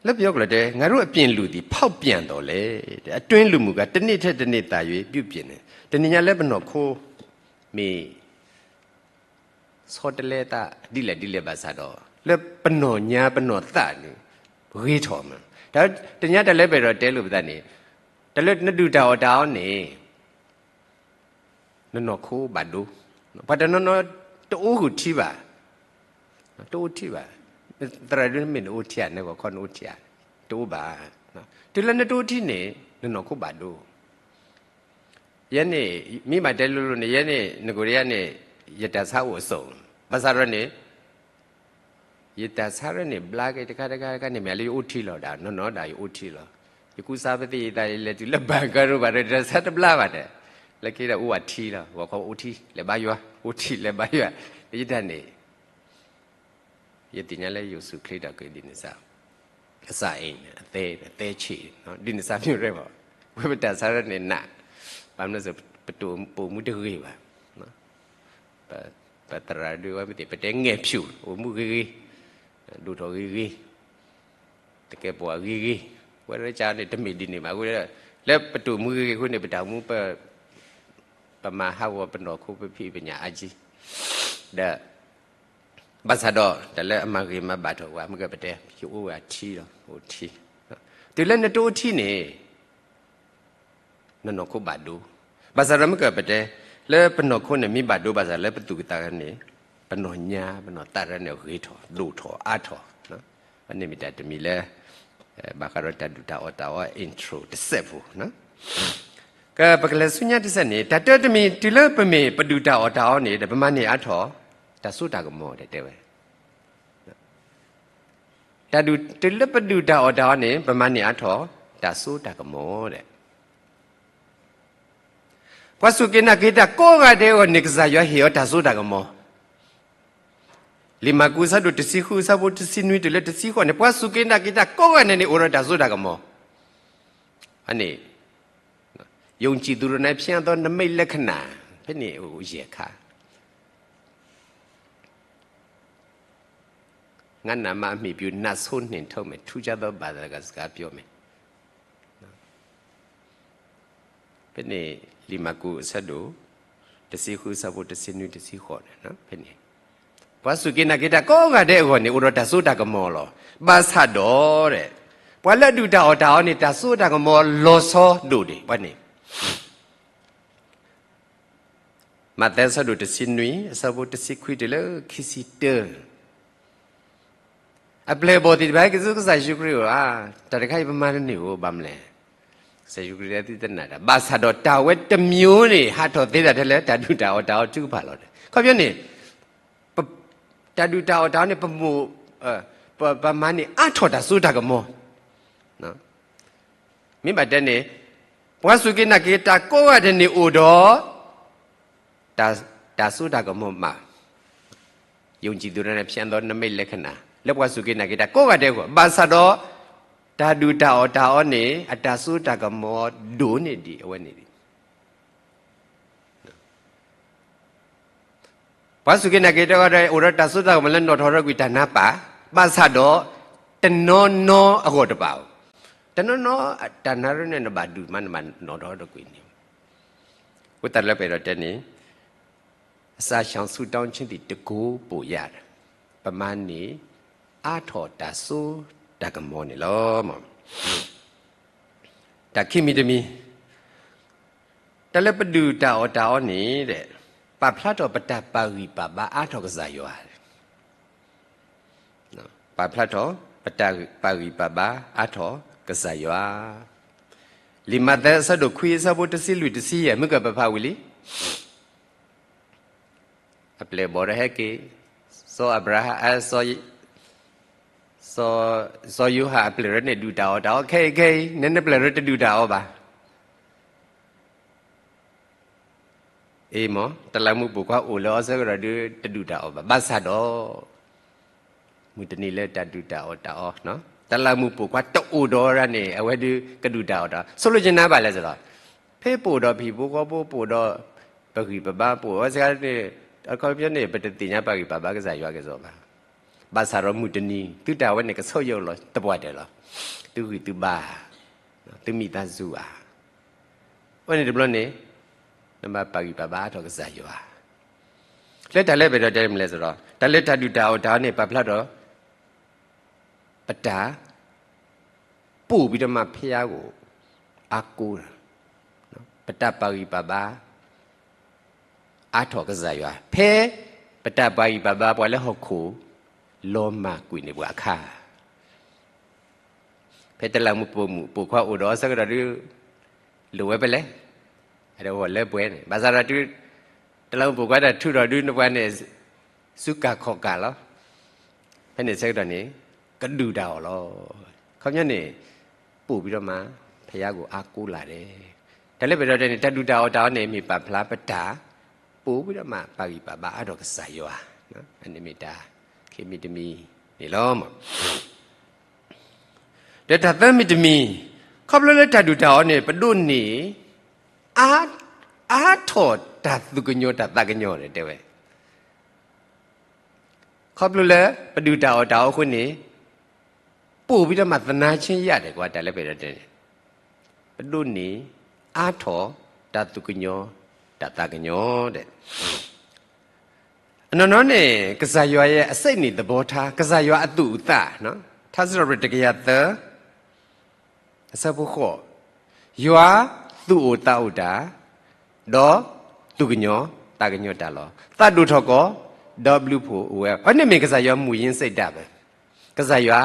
လၢပယီၤကျိာ်တဲ ငါတို့အပြင်လူသည် ဖောက်ပြန်သော်လည်း အတွင်းလူမူကား တစ်နေ့ထက်တစ်နေ့ သာ၍ ပြုပြင်လျက် တနံၤညါလၢပနီၢ်ခိ မ့ၢ် ဆီတလဲသးဒ်လဲၣ်ဒ်လဲၣ်ဘၣ်ဆၣ်ဒီး လၢပနီၢ်ညါပနီၢ်သးန့ၣ် ဂ့ၤထီၣ်မး. တနံၤညါတၢ်လၢပအဲၣ်ဒိးတဲလိာ်ပသးန့ၣ် တၢ်လၢနဒုၣ်တၢ်အီၣ်တၢ်အီန့ၣ် နနီၢ်ခိဘၣ်ဒိ, ပှၤတနီၤနီၤ တအိၣ်ဃုာ်ထံဘၣ်, တအိၣ်ထံဘၣ်, သရၣ်ဒုမ့ၢ်နအိၣ်ထံဧါ, နဂီၢ်ခီနအိၣ်ထံဧါ, တအိၣ်ဘၣ်. တုၤလၢနတအိၣ်ထံန့ၣ် နနီၢ်ခိဘၣ်ဒိ ယဲန့ၣ် မ့ၢ်ဘၣ်တဲလိၤလိၤန့ၣ် ယဲန့ၣ် နကိၤဒယါန့ၣ် ယတၢ်ဆါအိၣ်အစိၤ, ဘၣ်ဆၣ်ဒီးန့ၣ် ယတၢ်ဆါရၢန့ၣ် ဘျါက့ၤတခါတခါတခါန့ၣ် မ့ၢ်လၢယအိၣ်ထံလီၤဒၣ် နီၢ်နီၢ်ဒၣ်ယအိၣ်ထံလီၤ. ယကူစါပသ့ၣ်ယသး ယလဲၤတုၤလၢဘၣ်ကရီဘၣ်ဒီး တၢ်ဆါတဘျါဘၣ်ဒီး လၢခံဒီးအိၣ်ဝဲထံလီၤ, ဂီၤခီအိၣ်ထံ လဲၤဘါယွၤ, အိၣ်ထံလဲၤဘါယွၤ, လၢယတၢ်န့ၣ် ယသ့ၣ်ညါလၢယိၤၡူးခရံာ်ဒီးကဒံးန့ၣ်စ့ၢ်, အစၢ်အံၤန့ၣ် အသဲ အသဲဆံး, ဒ်န့ၣ်စ့ၢ်မ့ၢ်ရဲၣ်ဘၣ်, ဝဲပတၢ်ဆါရၢန့ၣ်နး, ဘၣ်မနုၤစ့ၢ် ပတိၢ်ပိာ်မူတဂ့ၤဘၣ်, ပသရၣ်ဒုးဝဲမ့ၢ်သ့ၣ် ပတဲငဲၢ်ဖၠူၣ် အိၣ်မူဂ့ၤဂ့ၤ, ဒိၣ်ထီၣ်ဂ့ၤဂ့ၤ, တကဲပှၤဂ့ၤဂ့ၤ, ဝဲဒၣ်ကန့ၣ် တမ့ၢ်ဒ်န့ၣ်ဘၣ်, လၢပတိၢ်မူဂ့ၤဂ့ၤအဃိန့ၣ် ပတၢ်အိၣ်မူ ပမၤဟးဂီၤပနီၢ်ခိပဖံးပညၣ်အါကံ, ဒီး ဘၣ်ဆၣ်ဒီး တၢ်လၢအမၤဂ့ၤမၤဘၣ်ထီၣ်ဝဲ မ့ၢ်ကပတဲ ယအိၣ်ဝဲအထံလီၤ, အိၣ်ထံ, တုၤလၢနတအိၣ်ထံန့ၣ် နနီၢ်ခိဘၣ်ဒိ, ဘၣ်ဆၣ်ဒီးမ့ၢ်ကပတဲ လၢပနီၢ်ခိန့ၣ်မ့ၢ်ဘၣ်ဒိ ဘၣ်ဆၣ်လၢပသူၣ်ပသးန့ၣ် ပနီၢ်ညါ ပနီၢ်သးရၢန့ၣ်ဂ့ၤထီၣ် ဒိၣ်ထီၣ်အါထီၣ်, အန့ၣ်မ့ၢ်တၢ်တမံၤလၢ ဘၣ်ဃးဒီးတၢ်ဒုၣ်တၢ်အီၣ်တၢ်အီ intro တစဲးဖိ, ကပကလဲၤဆူညါတစဲးန့ၣ် တၢ်တၢတမံၤ တုၤလၢပမ့ၢ်ပဒုၣ်တၢ်အီၣ်တၢ်အီန့ၣ်ဒီး ပမၤန့ၢ်အါထီၣ် တၢ်စိတၢ်ကမီၤဒီးတဲဝဲ တၢ်ဒုး တုၤလၢပဒုၣ်တၢ်အီၣ်တၢ်အီန့ၣ် ပမၤန့ၢ်အါထီၣ် တၢ်စိတၢ်ကမီၤဒီး ပှၤစူၢ်က့ၤနာ်က့ၤတၢ်ကိးဂၤဒဲးအဂီၢ်န့ၣ် ကစၢ်ယွၤဟ့ၣ်အီၤတၢ်စိတၢ်ကမီၤ, လံာ်မၢ်ကူးအဆၢဒိၣ်တဆံဃုအဆၢဖိတဆံနွံတုၤလၢတဆံဃိးန့ၣ် ပှၤစူၢ်က့ၤနာ်က့ၤတၢ်ကိးဂၤဒဲးန့ၣ် အိၣ်ဒီးတၢ်စိတၢ်ကမီၤ, အန့ၣ် ယုံကြည်သူတို့၌ ဖျါသောနိမိတ်လက္ခဏာ ဖဲန့ၣ်အိၣ်ယဲၢ်ခါ ငါ့နာမအမည်ပြု နတ်ဆိုးနှင်ထုတ်မယ် ထူးခြားသော ဘာသာစကားပြောမယ် ဖဲန့ၣ် လံာ်မၢ်ကူးအဆၢဒိၣ် တဆံဃုအဆၢဖိတဆံနွံတဆံဃိးန့ၣ် ဖဲန့ၣ် ပှၤစူၢ်က့ၤနာ်က့ၤတၢ်ကိးဂၤဒဲးအဂီၢ်န့ၣ် အိၣ်ဒီးတၢ်စိတၢ်ကမီၤလီၤ. ဘၣ်ဆၣ်ဒီး ပှၤလၢအဒုၣ်တၢ်အီၣ်တၢ်အီန့ၣ် တၢ်စိတၢ်ကမီၤလီၤဆီဒိၣ်ဒံး ပှၤန့ၣ် မးသဲအဆၢဒိၣ်တဆံနွံ အဆၢဖိတဆံခွံတုၤလၢခံဆံတၢ အပျဲၢ်အဘီၣ်သ့ၣ်တဖၣ် ဟဲက့ၤဆူကစၢ်ယ့ၣ်ၡူးခရံာ်အအိၣ်ဧါ, တၢ်တခါအံၤပမၤတန့ၢ်ဧိၤ ဘၣ်မနုၤလဲၣ်. ကစၢ်ယ့ၣ်ၡူးခရံာ်တဲသုတနာ်တၢ်, ဘၣ်ဆၣ်ဒီးတၢ်ဝဲတမံၤန့ၣ် ဟးထီၣ်သ့ဒၣ်ထဲလၢတၢ်ဒုၣ်တၢ်အီၣ်တၢ်အီထုကဖၣ်လီၤ. ခီပညီန့ၣ် တၢ်ဒုၣ်တၢ်အီၣ်တၢ်အီန့ၣ် ပမိၢ် ပမၤန့ၢ်အါထီၣ်တၢ်စိတၢ်ကမီၤ မ့ၢ်ဘၣ်တဲန့ၣ် ပှၤစူၢ်က့ၤနာ်က့ၤတၢ်ကိးဂၤဒဲးန့ၣ်အိၣ်ဒီး တၢ်စိတၢ်ကမီၤမး, ယုံကြည်သူတို့နဲ့ ဖျါသောနိမိတ်လက္ခဏာ လၢပှၤစူၢ်က့ၤနာ်က့ၤတၢ်ကိးဂၤဒဲးအဂီၢ်, ဘၣ်ဆၣ်ဒီး တၢ်ဒုၣ်တၢ်အီၣ်တၢ်အီန့ၣ် အတၢ်စိတၢ်ကမီၤဒိၣ်န့ၢ်ဒံးအဝဲန့ၣ် ပှၤစူၢ်က့ၤနာ်က့ၤတၢ်ဂၤဒဲး အိၣ်ဒီးတၢ်စိတၢ်ကမီၤလၢနီၣ်ထီၣ်ထီၣ်ကွံာ်တၢ်နါပၢ်, ဘၣ်ဆၣ်ဒီး တနီၤနီၤအဂီၢ်တဘၣ်ဧိၤ, တနီၤနီၤတၢ်နါရၢန့ၣ် နဘၣ်ဒုးမး နဘၣ်နီၣ်ထီၣ်ထီၣ်ကွံာ်န့ၣ်, အဃိသတးလၢပအဲၣ်ဒိးတဲန့ၣ် အစာရှောင်ဆုတောင်းခြင်းသည် တန်ခိုးပိုရာ ပမၤန့ၢ်အါထီၣ်တၢ်စိတၢ်ကမီၤန့ၣ်လီၤ. တၢ်ခံမံၤတမံၤ တၢ်လၢပဒုၣ်တၢ်အီၣ်တၢ်အီန့ၣ် ပာ်ဖျါထီၣ်ပတၢ်ပာ်ဂံၢ်ပာ်ဘါအါထီၣ်ကစၢ်ယွၤ, ပာ်ဖျါထီၣ် ပတၢ်ပာ်ဂံၢ်ပာ်ဘါအါထီၣ်ကစၢ်ယွၤ, လံာ်မးသဲအဆၢဒိၣ်ခွံအဆၢဖိတဆံလွံၢ်တဆံယဲၢ် မ့ၢ်ကပဖးဝံၤလံ အပျဲၢ်အဘီၣ်ဒီးဟဲက့ၤ, စီၤအၤဘြၤဟၣ်, စီၤ, စီၤ, စီၤယိၤဟၣ်အပျဲၢ်ရၢန့ၣ် ဒုၣ်တၢ်အီၣ်တၢ်အီ ခဲအံၤခဲအံၤ နနပျဲၢ်ရၢတဒုၣ်တၢ်အီဘၣ်. အ့မ့ၢ် တလးမူးပိာ်ခွါအိၣ်လၢအီၤဆၢကတီၢ်ဒုး တဒုၣ်တၢ်အီဘၣ်. ဘၣ်ဆၣ်ဒီး မုၢ်တနံၤလၢတၢ်ဒုၣ်တၢ်အီၣ်တၢ်အီ, တလးမူးပိာ်ခွါတအိၣ်ဒီးဒၣ်န့ၣ် အဝဲဒုးကဒုၣ်တၢ်အီၣ်တၢ်အီ. ဆိၣ်လိကနၣ်ဘၣ်လဲၣ်စ့ၢ်လီၤ. ဖဲပအိၣ်ဒီးပဟံၣ်ဖိဃီဖိ ပအိၣ်ဒီးပဂံၢ်ပဘါ ပအိၣ်ဝဲစ့ၢ်ကီးန့ၣ် အခီပညီန့ၣ် ပတသ့ၣ်ညါပာ်ဂံၢ်ပာ်ဘါကစၢ်ယွၤကစီၣ်ဘၣ်. ဘၣ်ဆၣ်ဒီးမုၢ်တနံၤ သုတၢ်ဝဲန့ၣ် ကဆိၣ်ယိာ်လီၤသပှၢ်တၢၢ်လီၤ. သုဂံၢ်သုဘါ, သုမိသားစုဧါ. အဝဲန့ၣ်တဘျီန့ၣ် နဘၣ်ပာ်ဂံၢ်ပာ်ဘါအါထီၣ်ကစၢ်ယွၤ. လၢတၢ်လၢပအဲၣ်ဒိးတဲမနုၤလဲၣ်စ့ၢ်ဒီး တၢ်လၢတၢ်ဒုၣ်တၢ်အီၣ်တၢ်အီန့ၣ် ပာ်ဖျါထီၣ် ပတၢ် ပိာ်ပဒီးမၤဖဲယါကိာ် အါကိး, ပတၢ်ပာ်ဂံၢ်ပာ်ဘါ အါထီၣ်ကစၢ်ယွၤ ဖဲပတၢ်ပာ်ဂံၢ်ပာ်ဘါပှၤလၢဟီၣ်ခိၣ် လီၤမၢ်ကွံာ်န့ၢ်ပှၤအခါ ဖဲတလးမူးပိာ်မုၣ်ပိာ်ခွါအိၣ်ဒီးအီၤဆၢကတီၢ်ဒုး လိၣ်ဝဲဖဲလဲၣ်, အဝဲလၢပှဲၤန့ၣ် ဘၣ်ဆၣ်ဒီးတုၤ တလးမူးပိာ်ခွါတၢ်ထုးထီၣ်ဒုးန့ၢ်ပှၤန့ၣ် စူးကၢ်ခီၣ်ကၢ်လီၤ. ဖဲန့ၣ်ဆၢကတီၢ်န့ၣ် ကဒုၣ်တၢ်အီၣ်လီၤ. ခီပညီန့ၣ် ပိာ်ပဒီးမၤ ဖဲယါကိာ်အါကိးလာ်ဒဲး တၢ်လၢပအဲၣ်ဒိးတဲန့ၣ် တၢ်ဒုၣ်တၢ်အီၣ်တၢ်အီန့ၣ် မ့ၢ်ပာ်ဖျါပတၢ်ပိာ်ဝဲဒၣ်မး ပာ်ဂံၢ်ပာ်ဘါအါထီၣ်ကစၢ်ယွၤ, အန့ၣ်မ့ၢ်တၢ်ခံမံၤတမံၤန့ၣ်လီၤ. ဒီးတၢ်သၢမံၤတမံၤ, ခီဖျိလၢတၢ်ဒုၣ်တၢ်အီၣ်န့ၣ် ပဒိးန့ၢ် အါထီၣ်တၢ်သူၣ်ကညီၤတၢ်သးကညီၤန့ၣ်တဲဝဲ, ခီဖျိလၢပဒုၣ်တၢ်အီၣ်တၢ်အီအဃိန့ၣ် ပိာ်ဝဲဒၣ်မး သနာ်က့ယဲၢ် တဲကွၢ် တၢ်လၢပအဲၣ်ဒိးတဲန့ၣ်, ပဒိးန့ၢ် အါထီၣ်တၢ်သူၣ်ကညီၤတၢ်သးကညီၤဒဲး. အနီၢ်နီၢ်န့ၣ် ကစၢ်ယွၤအစ့န့ၣ်သဘီထါ, ကစၢ်ယွၤအသူၣ်အသး, ထါစံးထီၣ်ပတြၢၤတကယၤသၢ အဆၢဖိဃိး, ယွၤသူၣ်အိၣ်သးအိၣ်တၢ်, ဒီးသူၣ်ကညီၤသးကညီၤတၢ်လီၤ. သးဒိၣ်ထီၣ်ကီၢ်, ဒီးဘျုးဖှိၣ်အိၣ်ဝဲ, အန့ၣ်မ့ၢ်ကစၢ်ယွၤမူရင်းစိတ်ဓာတ်ဘၣ်, ကစၢ်ယွၤ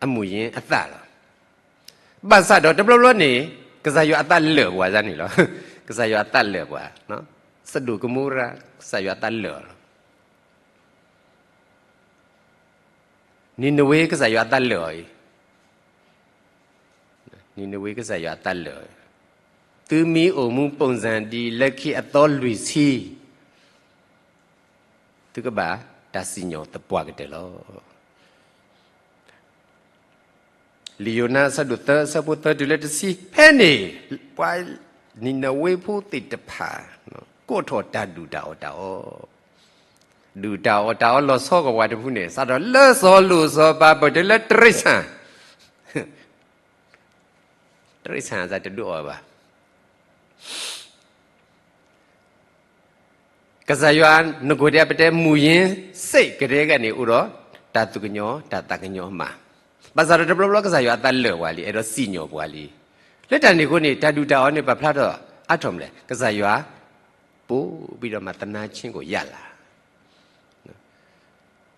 အမူရင်းအသးလီၤ. ဘၣ်ဆၣ်ဒီးတဘျီဘျီန့ၣ် ကစၢ်ယွၤအသးလၢာ်ပှၤန့ၣ်လီၤ. ကစၢ်ယွၤအသးလၢာ်ပှၤ, စဒိၣ်ကမိရၤ ကစၢ်ယွၤအသးလၢာ်လီၤ. နံၤနဝ့ ကစၢ်ယွၤအသးလၢာ်အီၤအံၤ, နံၤနဝ့ ကစၢ်ယွၤအသးလၢာ်အီၤ, သုမ့ၢ်အိၣ်မူ ပုံစံ ဒ်လၢခံအသီလွံၢ်ဆံ, သုကဘၣ်တၢ်စံၣ်ညီၣ်သပှၢ်ကတၢၢ်လီၤ. လံာ်ယိၤနါအဆၢဒိၣ်သၢ အဆၢဖိသၢတုၤလၢတဆံ, ဖဲန့ၣ် ပှၤနံၤနဝ့ဖိသ့ၣ်တဖၣ် ကိးထီၣ်တၢ်ဒုၣ်တၢ်အီၣ်တၢ်အီ, ဒုၣ်တၢ်အီၣ်တၢ်အီလီၤဆီကဝၤတဖုန့ၣ် စးထီၣ်လၢစီၤလိၣ်စီၤပၤ ပတုၤလၢတရံးဆၣ်, တရံးဆၣ်အသးတဒုးအီၣ်ဘၣ်. ကစၢ်ယွၤနကိၢ်ဒဲး ပတဲ မူရင်းစိတ် ကဒဲကဒဲန့ၣ် အိၣ်ဒီးတၢ်သူၣ်ကညီၤ တၢ်သးကညီၤမး. ဘၣ်ဆၣ်ဒီးတဘျီဘျီ ကစၢ်ယွၤအသးလၢာ်ပှၤလံ, အဲၣ်ဒိးစံၣ်ညီၣ်ပှၤလံ. လၢတၢ်န့ၣ်အဃိန့ၣ် တၢ်ဒုၣ်တၢ်အီၣ်န့ၣ် ပာ်ဖျါထီၣ်အါထီၣ်မလဲၣ်. ကစၢ်ယွၤ ပိာ်ဝဲဒၣ်မး သနာ်က့ယဲၢ်လီၤ.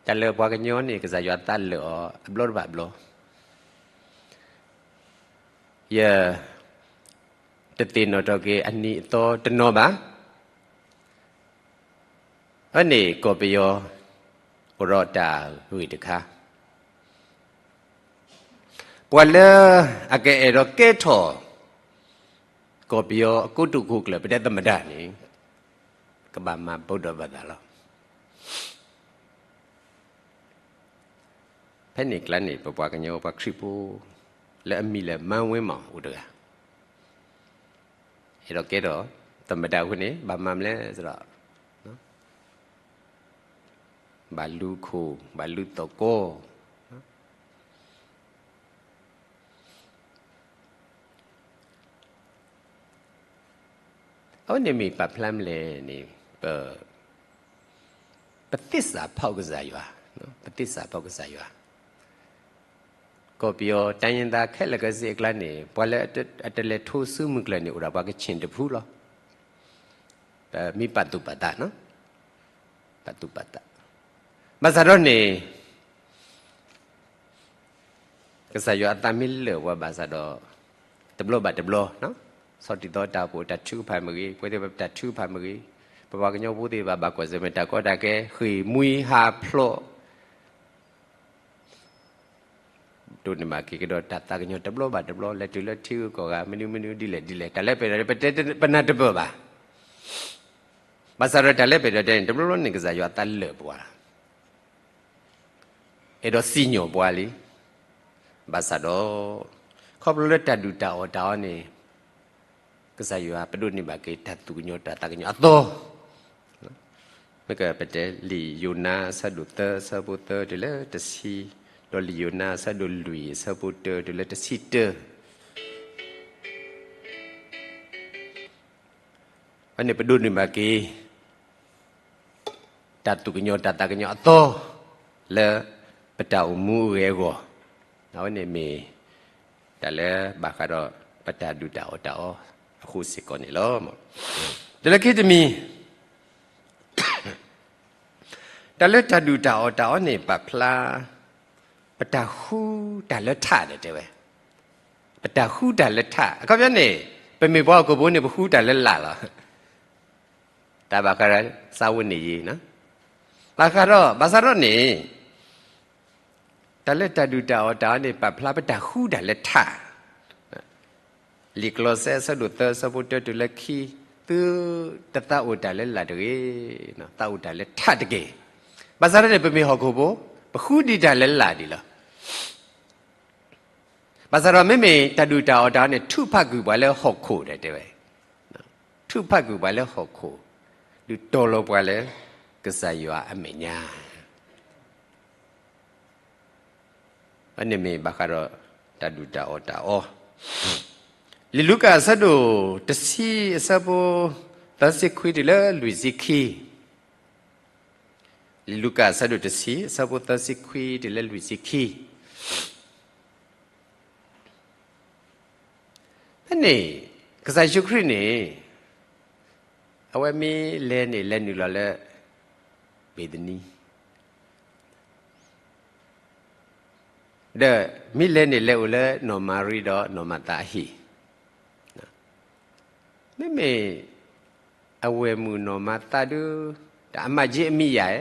တၢ်လၢပှၤကညီန့ၣ် ကစၢ်ယွၤအသးလၢာ်အီၤ အဘျီတဘၣ်ဘျီ ယတသ့ၣ်နီၣ်ထီၣ်က့ၤအနံၤအသီတနီၤဘၣ်. အဝဲန့ၣ်ကီၢ်ပယီၤ အိၣ်ဒီးတၢ်ဂ့ၢ်တခါ, ပှၤလၢအကအဲၣ်ဒိးကဲထီၣ် ကီၢ်ပယီၤအကိတိာ်ခိၣ်ကျၢၢ် ပတဲသမ္မတ န့ၣ် ကဘၣ်မၤဗုဒ္ဓဘာသာလီၤ. ဖဲန့ၣ်ကျါန့ၣ် ပပှၤကညီပှၤခရံာ်ဖိ လၢအမံၤလၢ မန်းဝင်းမောင် အိၣ်တဂၤ, အဲၣ်ဒိးကဲထီၣ်သမ္မတ အဃိန့ၣ် ဘၣ်မၤမလဲၣ်စ့ၢ်ကီး ဘၣ်လူၤခိၣ် ဘၣ်လူၤသီၣ်ကီၢ် အဝဲန့ၣ်မ့ၢ်ပာ်ဖျါမလဲၣ်န့ၣ် ပ ပသစ္စာဖောက်ကစၢ်ယွၤ, ပသစ္စာဖောက်ကစၢ်ယွၤ. ကီၢ်ပယီၤ တိုင်းရင်းသား ခဲလၢာ်ခဲဆ့အကျါန့ၣ် ပှၤလၢအတလဲၤထိးဆူမုၢ်ကျၢၢ်န့ၣ် အိၣ်ဒီးပှၤကချ့ၣ်တဖုလီၤ. ပမ့ၢ်ပာ်သူၣ်ပာ်သး, ပာ်သူၣ်ပာ်သး, ဘၣ်ဆၣ်ဒီးန့ၣ် ကစၢ်ယွၤအသးမ့ၢ်လၢာ်ပှၤဘၣ်ဆၣ်ဒီး တဘျီဘၣ်တဘျီ, ဆီၣ်တံၢ်သီတၢ်အိၣ်ဖှိၣ် တၢ်ထုကဖၣ်မ့ၢ်ဂ့ၤ, ပဝဲသ့ၣ်တဖၣ်တၢ်ထုကဖၣ်မ့ၢ်ဂ့ၤ, ပပှၤကညီဖိသ့ၣ်တဖၣ် ဘၣ်ကွၢ်ဆၢၣ်မဲာ်တၢ်ကီတၢ်ခဲ ဃ့ၢ်မှံဟးဖျိး ဒိးန့ၢ်ဘၣ်က့ၤကဒီးတၢ်သးကညီၤတဘျီဘၣ်တဘျီ လဲၤတုၤလၢထံဂုၤကီၢ်ဂၤ မနုၤမနုၤ ဒ်လဲၣ်ဒ်လဲၣ် တၢ်လၢပအဲၣ်ဒိး ပတဲပနၢ်တပၢၢ်ဘၣ်. ဘၣ်ဆၣ်ဒီးတၢ်လၢပအဲၣ်ဒိးတဲန့ၣ် တဘျီဘျီန့ၣ် ကစၢ်ယွၤအသးလၢာ်ပှၤ အဲၣ်ဒိးစံၣ်ညီၣ်ပှၤလံ. ဘၣ်ဆၣ်ဒီး ခီဖျိလၢတၢ်ဒုၣ်တၢ်အီၣ်တၢ်အီန့ၣ် ကစၢ်ယွၤပဒိးန့ၢ်ဘၣ်က့ၤတၢ်သူၣ်ကညီၤတၢ်သးကညီၤအသီ, မ့ၢ်ကပတဲလံာ်ယိၤနါအဆၢဒိၣ်သၢ အဆၢဖိသၢတုၤလၢတဆံ, ဒီးလံာ်ယိၤနါအဆၢဒိၣ်လွံၢ်အဆၢဖိတၢတုၤလၢတဆံတၢ အန့ၣ်ပဒိးန့ၢ်ဘၣ်က့ၤ တၢ်သူၣ်ကညီၤတၢ်သးကညီၤအသီ လၢပတၢ်အိၣ်မူအဂ့ၢ်အဂီၢ်, အဝဲန့ၣ်မ့ၢ် တၢ်လၢဘၣ်ဃးဒီးပတၢ်ဒုၣ်တၢ်အီၣ်တၢ်အီအဃိစ့ၢ်ကီးန့ၣ်လီၤ. တၢ်လၢခံတမံၤ တၢ်လၢတၢ်ဒုၣ်တၢ်အီၣ်တၢ်အီန့ၣ် ပာ်ဖျါ ပတၢ်ဃုတၢ်လၢထးန့ၣ်တဲဝဲ, ပတၢ်ဃုတၢ်လၢထး အခီပညီန့ၣ် ပမ့ၢ်ပှၤဟီၣ်ခိၣ်ဖိန့ၣ် ပဃုတၢ်လၢလာ်လီၤ. တၢ်ဘၣ်ဃးဒီး စားဝတ်နေရေး, ဘၣ်ဃးဒီး ဘၣ်ဆၣ်ဒီးန့ၣ် တၢ်လၢတၢ်ဒုၣ်တၢ်အီၣ်တၢ်အီန့ၣ် ပာ်ဖျါပတၢ်ဃုတၢ်လၢထး လံာ်ကလီးစဲအဆၢဒိၣ်သၢ အဆၢဖိတၢတုၤလၢခံ, သုတသးအိၣ်တၢ်လၢလၢ်တဂ့ၤ, သးအိၣ်တၢ်လၢထးတက့ၢ်. ဘၣ်ဆၣ်န့ၣ် ပမ့ၢ်ဟီၣ်ခိၣ်ဖိ, ပဃုဒံးတၢ်လၢလၢ်ဒံးလီၤ. ဘၣ်ဆၣ်ဒီးမ့မ့ၢ်တၢ်ဒုၣ်တၢ်အီၣ်တၢ်အီန့ၣ် ထုးဖးကွံာ်ပှၤလၢဟီၣ်ခိၣ်ဒီးတဲဝဲ, ထုးဖးကွံာ်ပှၤလၢဟီၣ်ခိၣ်, ဒုးတီၤလီၤပှၤလၢကစၢ်ယွၤအမဲာ်ညါ အန့ၣ်မ့ၢ်ဘၣ်ဃးဒီးတၢ်ဒုၣ်တၢ်အီၣ်တၢ်အီ. လံာ်လူၤကၣ်အဆၢဒိၣ်တဆံအဆၢဖိသၢဆံခွံတုၤလၢလွံၢ်ဆံခံ, လံာ်လူၤကၣ်အဆၢဒိၣ်တဆံ အဆၢဖိသၢဆံခွံတုၤလၢလွံၢ်ဆံခံ ဖဲန့ၣ် ကစၢ်ယ့ၣ်ၡူးခရံာ်န့ၣ် အဝဲမ့ၢ်လဲၤန့ၣ်လဲၤနုာ်လီၤလၢ ဘ့းသနံ ဒီးမ့ၢ်လဲၤန့ၣ်လဲၤအိၣ်လၢနီၢ်မၤရံဒီးနီၢ်မၤသးအဟံၣ်, မ့မ့ၢ်အဝဲၢ်မုၣ်နီၢ်မၤသးဒု တၢ်အမၤက့အမံၤယၤ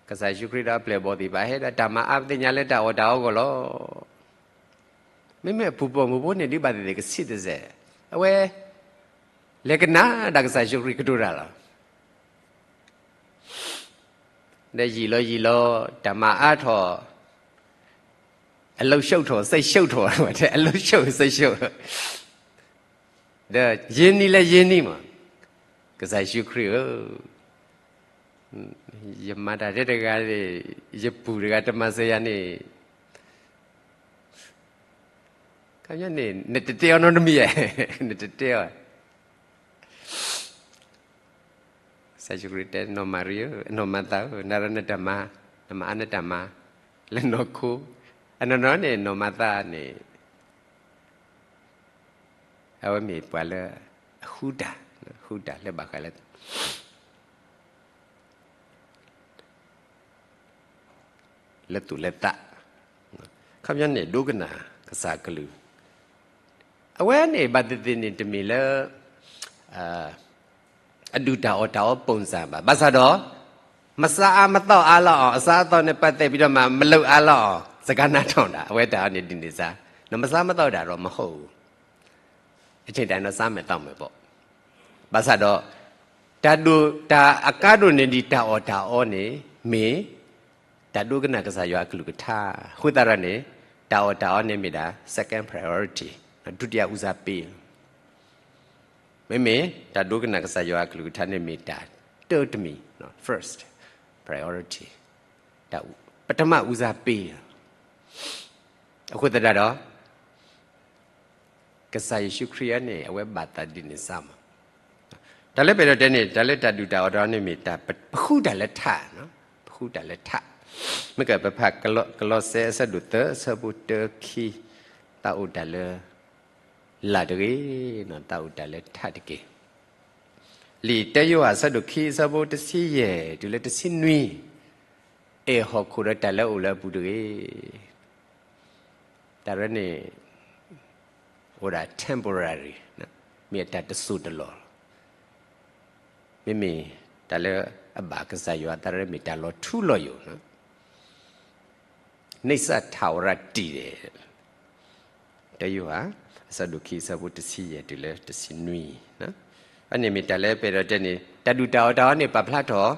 ကစၢ်ယ့ၣ်ၡူးခရံာ်ဒီးအပျဲၢ်အဘီၣ်သ့ၣ်တဖၣ်ဟဲဒီးတၢ်မၤအါပသ့ၣ်ညါလၢတၢ်အီၣ်တၢ်အီအဂီၢ်လီၤ. မ့မ့ၢ်အပူၤပိာ်မုၣ်ဖိန့ၣ်ဒုးဘၣ်သ့ၣ်သ့ၣ်ကဆံးတစဲး, အဝဲလဲၤကနၣ်ဒီးကစၢ်ယ့ၣ်ၡူးခရံာ်ကတိၤတၢ်လီၤ. ဒီးယံာ်လီၤယံာ်လီၤ တၢ်မၤအါထီၣ် အလုပ်ရှုပ်ထီၣ် စိတ်ရှုပ်ထီၣ် တဲ အလုပ်ရှုပ် စိတ်ရှုပ် ဒီးယ့ၢ်နံၣ်လၢယ့ၢ်နံၣ်မး, ကစၢ်ယ့ၣ်ၡူးခရံာ်ဧၢ, ယမၤတၢ်ထဲတဂၤန့ၣ် ယပုၢ်တဂၤတမၤစၢၤယၤန့ၣ်, ခီပညီန့ၣ် နတတဲအီၤနီတမံၤဧါ, နတတဲအီၤ ကစၢ်ယ့ၣ်ၡူးခရံာ်တဲ နီၢ်မၤရံဧၢ, နီၢ်မၤသးဧၢ, နၤဒီးနတၢ်မၤ, နမၤအါနတၢ်မၤ လၢနီၢ်ခိ, အနီၢ်နီၢ်န့ၣ် နီၢ်မၤသးန့ၣ် အဝဲမ့ၢ်ပှၤလၢအဃုတၢ်, ဃုတၢ်လၢဘၣ်ဃးလၢ လၢသူၣ်လၢသး, ခီပညီန့ၣ် ဒိကနၣ်ကစၢ်ကလုၢ်, အဝဲန့ၣ်ဘၣ်သ့ၣ်သ့ၣ်န့ၣ် တမ့ၢ်လၢ အဒုၣ်တၢ်အီၣ်တၢ်အီပိၣ်စၢ်ဘၣ်. ဘၣ်ဆၣ်ဒီး မစားအါမသောက်အါလီၤအီၤ, အစားအသောက်နဲ့ပတ်သက်ပြီးတော့မှ မလုပ်အါလီၤအီၤ, စကားနားထောင်တာ, အဝဲတၢ်အီၤန့ၣ်ဒ်န့ၣ်စါ, မစားမသောက်တာတော့မဟုတ်ဘူး, အချိန်တိုင်းတော့စားမယ်သောက်မယ်ပေါ့. ဘၣ်ဆၣ်ဒီး တၢ်ဒိၣ်တၢ်အကါဒိၣ်န့ၣ်ဒ်တၢ်အီၣ်တၢ်အီန့ၣ် မ့ၢ် တၢ်ဒိကနၣ်ကစၢ်ယွၤအကလုၢ်ကထါ, အဃိသတးဒီးန့ၣ် တၢ်အီၣ်တၢ်အီန့ၣ်မ့ၢ်ဒၣ် second priority, ဒုတိယဦးစားပေး, မ့မ့ၢ်တၢ်ဒိကနၣ်ကစၢ်ယွၤအကလုၢ်ကထါန့ၣ်မ့ၢ်တၢ်တၢတမံၤ, first priority, တၢ် ပထမဦးစားပေး, အဃိသတးဒီး ကစၢ်ယ့ၣ်ၡူးခရံာ်အံၤန့ၣ် အဝဲဘၣ်သးဒ်န့ၣ်စါမး. တၢ်လၢပအဲၣ်ဒိးတဲန့ၣ် တၢ်လၢတၢ်ဒုၣ်တၢ်အီၣ်တၢ်အီန့ၣ်မ့ၢ်တၢ် ပဃုတၢ်လၢထး, ပဃုတၢ်လၢထး, မ့ၢ်ကပဖးကလီးစဲအဆၢဒိၣ်သၢ အဆၢဖိတၢခံ, သးအိၣ်တၢ်လၢ လၢ်တဂ့ၤ, သးအိၣ်တၢ်လၢထးတက့ၢ်. လံာ်တၢယိၤဟၣ်အဆၢဒိၣ်ခံ အဆၢဖိတဆံယဲၢ်တုၤလၢတဆံနွံ, အဲၣ်ဟီၣ်ခိၣ်ဒီးတၢ်လၢအအိၣ်လၢအပူၤတဂ့ၤ. တၢ်ရဲၣ်န့ၣ် အိၣ်ဒၣ် temporary, မ့ၢ်အတၢ်တစိၢ်တလီၢ်လီၤ. မ့မ့ၢ်တၢ်လၢအဘၣ်ကစၢ်ယွၤအသးရဲၣ်မ့ၢ်တၢ်လီၤထူလီၤယိာ်, န့ၣ်စၢ်ထၣ်ဝရတံၢ်ဒဲး, တၢယိၤဟၣ် အဆၢဒိၣ်ခံ အဆၢဖိတဆံယဲၢ်တုၤလၢတဆံနွံ, အန့ၣ်မ့ၢ်တၢ်လၢပအဲၣ်ဒိးတဲန့ၣ် တၢ်ဒုၣ်တၢ်အီၣ်တၢ်အီန့ၣ်ပာ်ဖျါထီၣ်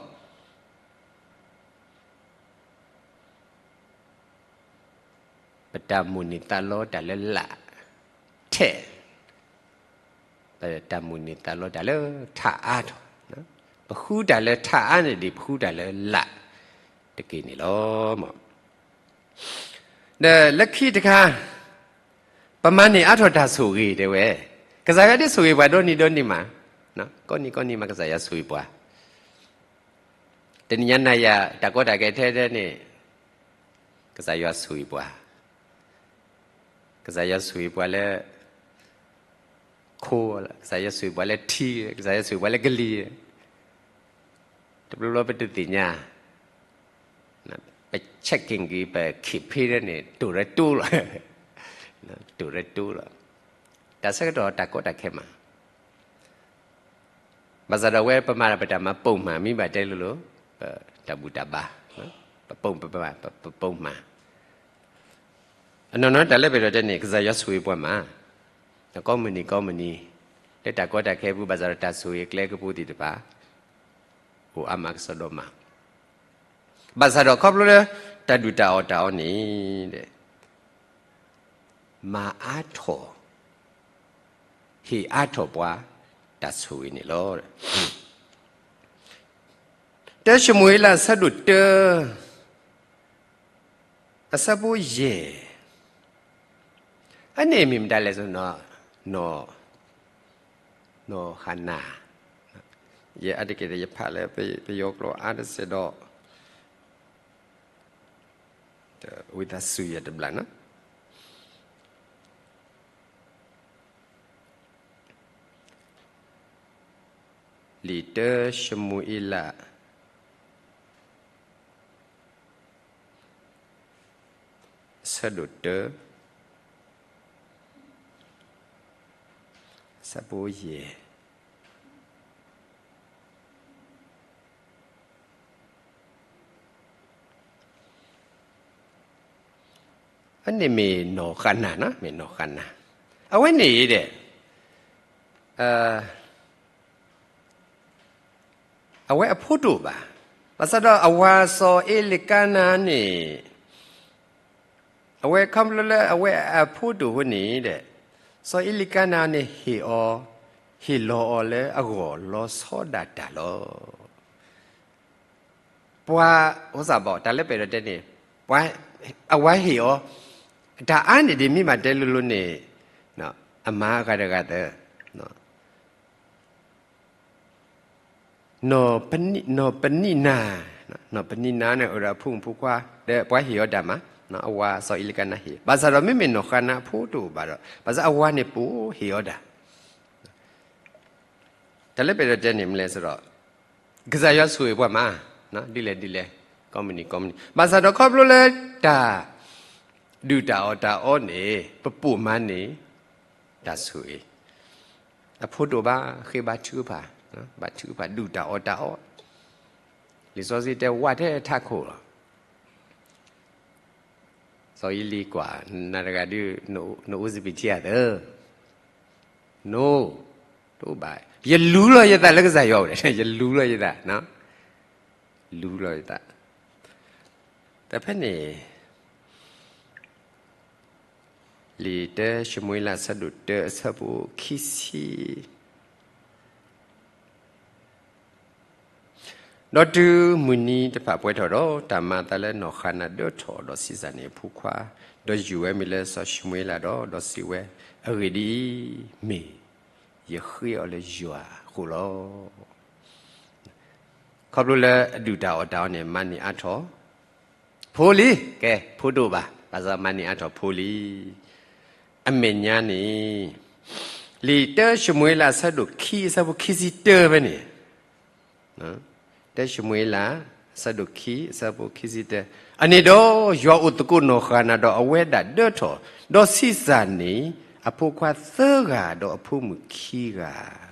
ပတၢ်မိၣ်န့ၢ်သးလီတၢ်လၢလၢ်ထဲ, ပတၢ်မိၣ်န့ၢ်သးလီတၢ်လၢထးအါထီၣ်, ပဃုတၢ်လၢထးအါန့ၣ်ဒ် ပဃုတၢ်လၢလၢ်တက့ၢ်န့ၣ်လီၤ. ဒီးလၢခံတခါ, ပမၤန့ၢ်အါထီၣ်တၢ်ဆိၣ်ဂ့ၤတဲဝဲ, ကစၢ်ယွၤဒ်ဆိၣ်ဂ့ၤပှၤဒိၣ်နံၤဒိၣ်နံၤမး, ကိးနံၤကိးနံၤမး ကစၢ်ယွၤဆိၣ်ဂ့ၤပှၤ တနံၤညါနၤယၤ တၢ်ကီတၢ်ခဲထဲထဲန့ၣ် ကစၢ်ယွၤဆိၣ်ဂ့ၤပှၤ, ကစၢ်ယွၤဆိၣ်ဂ့ၤပှၤလၢ ခိ, ကစၢ်ယွၤဆိၣ်ဂ့ၤပှၤလၢထံ, ကစၢ်ယွၤဆိၣ်ဂ့ၤပှၤလၢကလံၤ, တဘျီဘျီပတသ့ၣ်ညါ, ပ checking က့ၤ ပခံးဖ့န့ၣ် တိၢ်ရဲတိၢ်လီၤ, တိၢ်ရဲတိၢ်လီၤ, တၢ်ဆၢကတီၢ်တၢ်ကီတၢ်ခဲမး ဘၣ်ဆၣ်ဒီးအဝဲပမၤဒီးပတၢ်မၤပိာ်မး မ့ၢ်ဘၣ်တဲလိၤလိၤ, ပတၢ်ဘူၣ်တၢ်ဘါ, ပပိာ်မး, ပပိာ်မး, အနီၢ်နီၢ်တၢ်လၢပအဲၣ်ဒိးတဲန့ၣ် ကစၢ်ယွၤဆိၣ်ဂ့ၤပှၤမး, ကိးမုၢ်နံၤကိးမုၢ်နံၤ, လၢတၢ်ကီတၢ်ခဲအပူၤ ဘၣ်ဆၣ်ဒီးတၢ်ဆိၣ်ဂ့ၤအကျဲကပူၤသ့ၣ်တဖၣ် အိၣ်အါမးကစီဒီမး, ဘၣ်ဆၣ်ဒီးခီဖျိလၢ တၢ်ဒုၣ်တၢ်အီၣ်တၢ်အီန့ၣ် မၤအါထီၣ် ဟ့ၣ်အါထီၣ်ပှၤ တၢ်ဆိၣ်ဂ့ၤန့ၣ်လီၤ. တၢၡမူၤအ့လး အဆၢဒိၣ်တၢ အဆၢဖိယဲၢ်, အန့ၣ်မ့ၢ်မတၤလဲၣ်, နီၢ်ဃနၤ, ယအါတက့ၢ် ယဖးလၢပယီၤကျိာ်အါတစဲးဒီး ဝံသးစူၤယတဘျီနီၤ. လံာ်တၢၡမူၤအ့လး အဆၢဒိၣ်တၢ အဆၢဖိယဲၢ် အန့ၣ်မ့ၢ်နီၢ်ဃနၤ, မ့ၢ်နီၢ်ဃနၤ, အဝဲန့ၣ်ဒီး အဝဲအဖိတအိၣ်ဘၣ်. ဘၣ်ဆၣ်ဒီးအဝၤစီၤအ့လံကါနၤန့ၣ် အဝဲခီဖျိလၢအဝဲအဖိတအိၣ်အဃိန့ၣ်ဒီး စီၤအ့လံကါနၤန့ၣ်ဟ့ၣ်အီၤ, ဟ့ၣ်လီၤအီၤလၢအဂီၢ်လီၤဆီဒၣ်တၢ်လီၤ. ပှၤ အိၣ်စၢ်ဘီၣ် တၢ်လၢပအဲၣ်ဒိးတဲန့ၣ် ပှၤ အဝၤဟ့ၣ်အီၤ တၢ်အါန့ၢ်ဒံးမ့ၢ်ဘၣ်တဲလိၤလိၤန့ၣ် အမၤအဂၤတဂၤသၢ နီၢ်ပနံၣ်နၤ, နီၢ်ပနံၣ်နၤန့ၣ် အိၣ်ဒီးအဖိမုၣ်ဖိခွါ ဒီးပှၤဟ့ၣ်အီၤတၢ်မး, အဝၤစီၤအ့လံကါနၤဟ့ၣ်, ဘၣ်ဆၣ်ဒီးမ့မ့ၢ်နီၢ်ဃနၤအဖိတအိၣ်ဘၣ်ဒီး ဘၣ်ဆၣ်အဝၤန့ၣ်ပိာ်ဟ့ၣ်အီၤတၢ် တၢ်လၢပအဲၣ်ဒိးတဲန့ၣ်မနုၤလဲၣ်ဆိုတော့ ကစၢ်ယွၤဆိၣ်ဂ့ၤပှၤမး, ဒ်လဲၣ်ဒ်လဲၣ်, ကိးမုၢ်နံၤကိးမုၢ်နံၤ, ဘၣ်ဆၣ်ဒီးခီဖျိလၢတၢ်ဒုၣ်တၢ်အီၣ်တၢ်အီန့ၣ် ပပိာ်မၤန့ၢ်တၢ်ဆိၣ်ဂ့ၤ, အဖိတအိၣ်ဘၣ် ဃ့ဘါထုကဖၣ်, ဘါထုကဖၣ် ဒုၣ်တၢ်အီၣ်တၢ်အီ, လံာ်စီဆှံတဲဝၢ်ထဲထးခိၣ်လီၤ. စီၤအ့လံကွၢ် နၤတဂၤဒုး နအိၣ်စပံးထံဧါသၢ, နိ, တအိၣ်ဘၣ်, ယလူလီၤယသးလၢကစၢ်ယွၤအိၣ်ဒီး ယလူလီၤယသး, လူလီၤယသး, တၢ်ဖဲန့ၣ် လံာ်တၢၡမူၤအ့လး အဆၢဒိၣ်တၢ အဆၢဖိခံဆံ ဒီးတုၤမုၢ်နံၤတဖၣ်ပှဲၤထီၣ်ဒီး တၢ်မၤအသးလၢနီၢ်ဃနၤဒၢထီၣ်ဒီးဆံးစၢ်န့ၢ်အဖိခွါ, ဒီးယုၢ်ဝဲမံၤလၢစီၤၡမူၤအ့လးဒီး, ဒီးစံးဝဲ, အဂ့ၢ်ဒ်အံၤ, မ့ၢ်ယဃ့အီၤလၢယွၤအဃိလီၤ. ခီဖျိလၢအဒုၣ်တၢ်အီၣ်တၢ်အီန့ၣ် မၤန့ၢ်အါထီၣ် ဖိလံ, ကဲ, ဖိတအိၣ်ဘၣ်, ဘၣ်ဆၣ်မၤန့ၢ်အါထီၣ်ဖိလံ. အမဲာ်ညါန့ၣ် လံာ်တၢၡမူၤအ့လး အဆၢဒိၣ်ခံ အဆၢဖိခံဆံတၢဖဲန့ၣ်, တၢၡမူၤအ့လး အဆၢဒိၣ်ခံ အဆၢဖိခံဆံတၢ, အန့ၣ်ဒီး ယွၤအိၣ်သကိးနီၢ်ဃနၤဒီး အဝဲဒၣ်ဒၢထီၣ်, ဒီးဆံးစၢ်န့ၢ်အဖိခွါသၢဂၤဒီးအဖိမုၣ်ခံဂၤ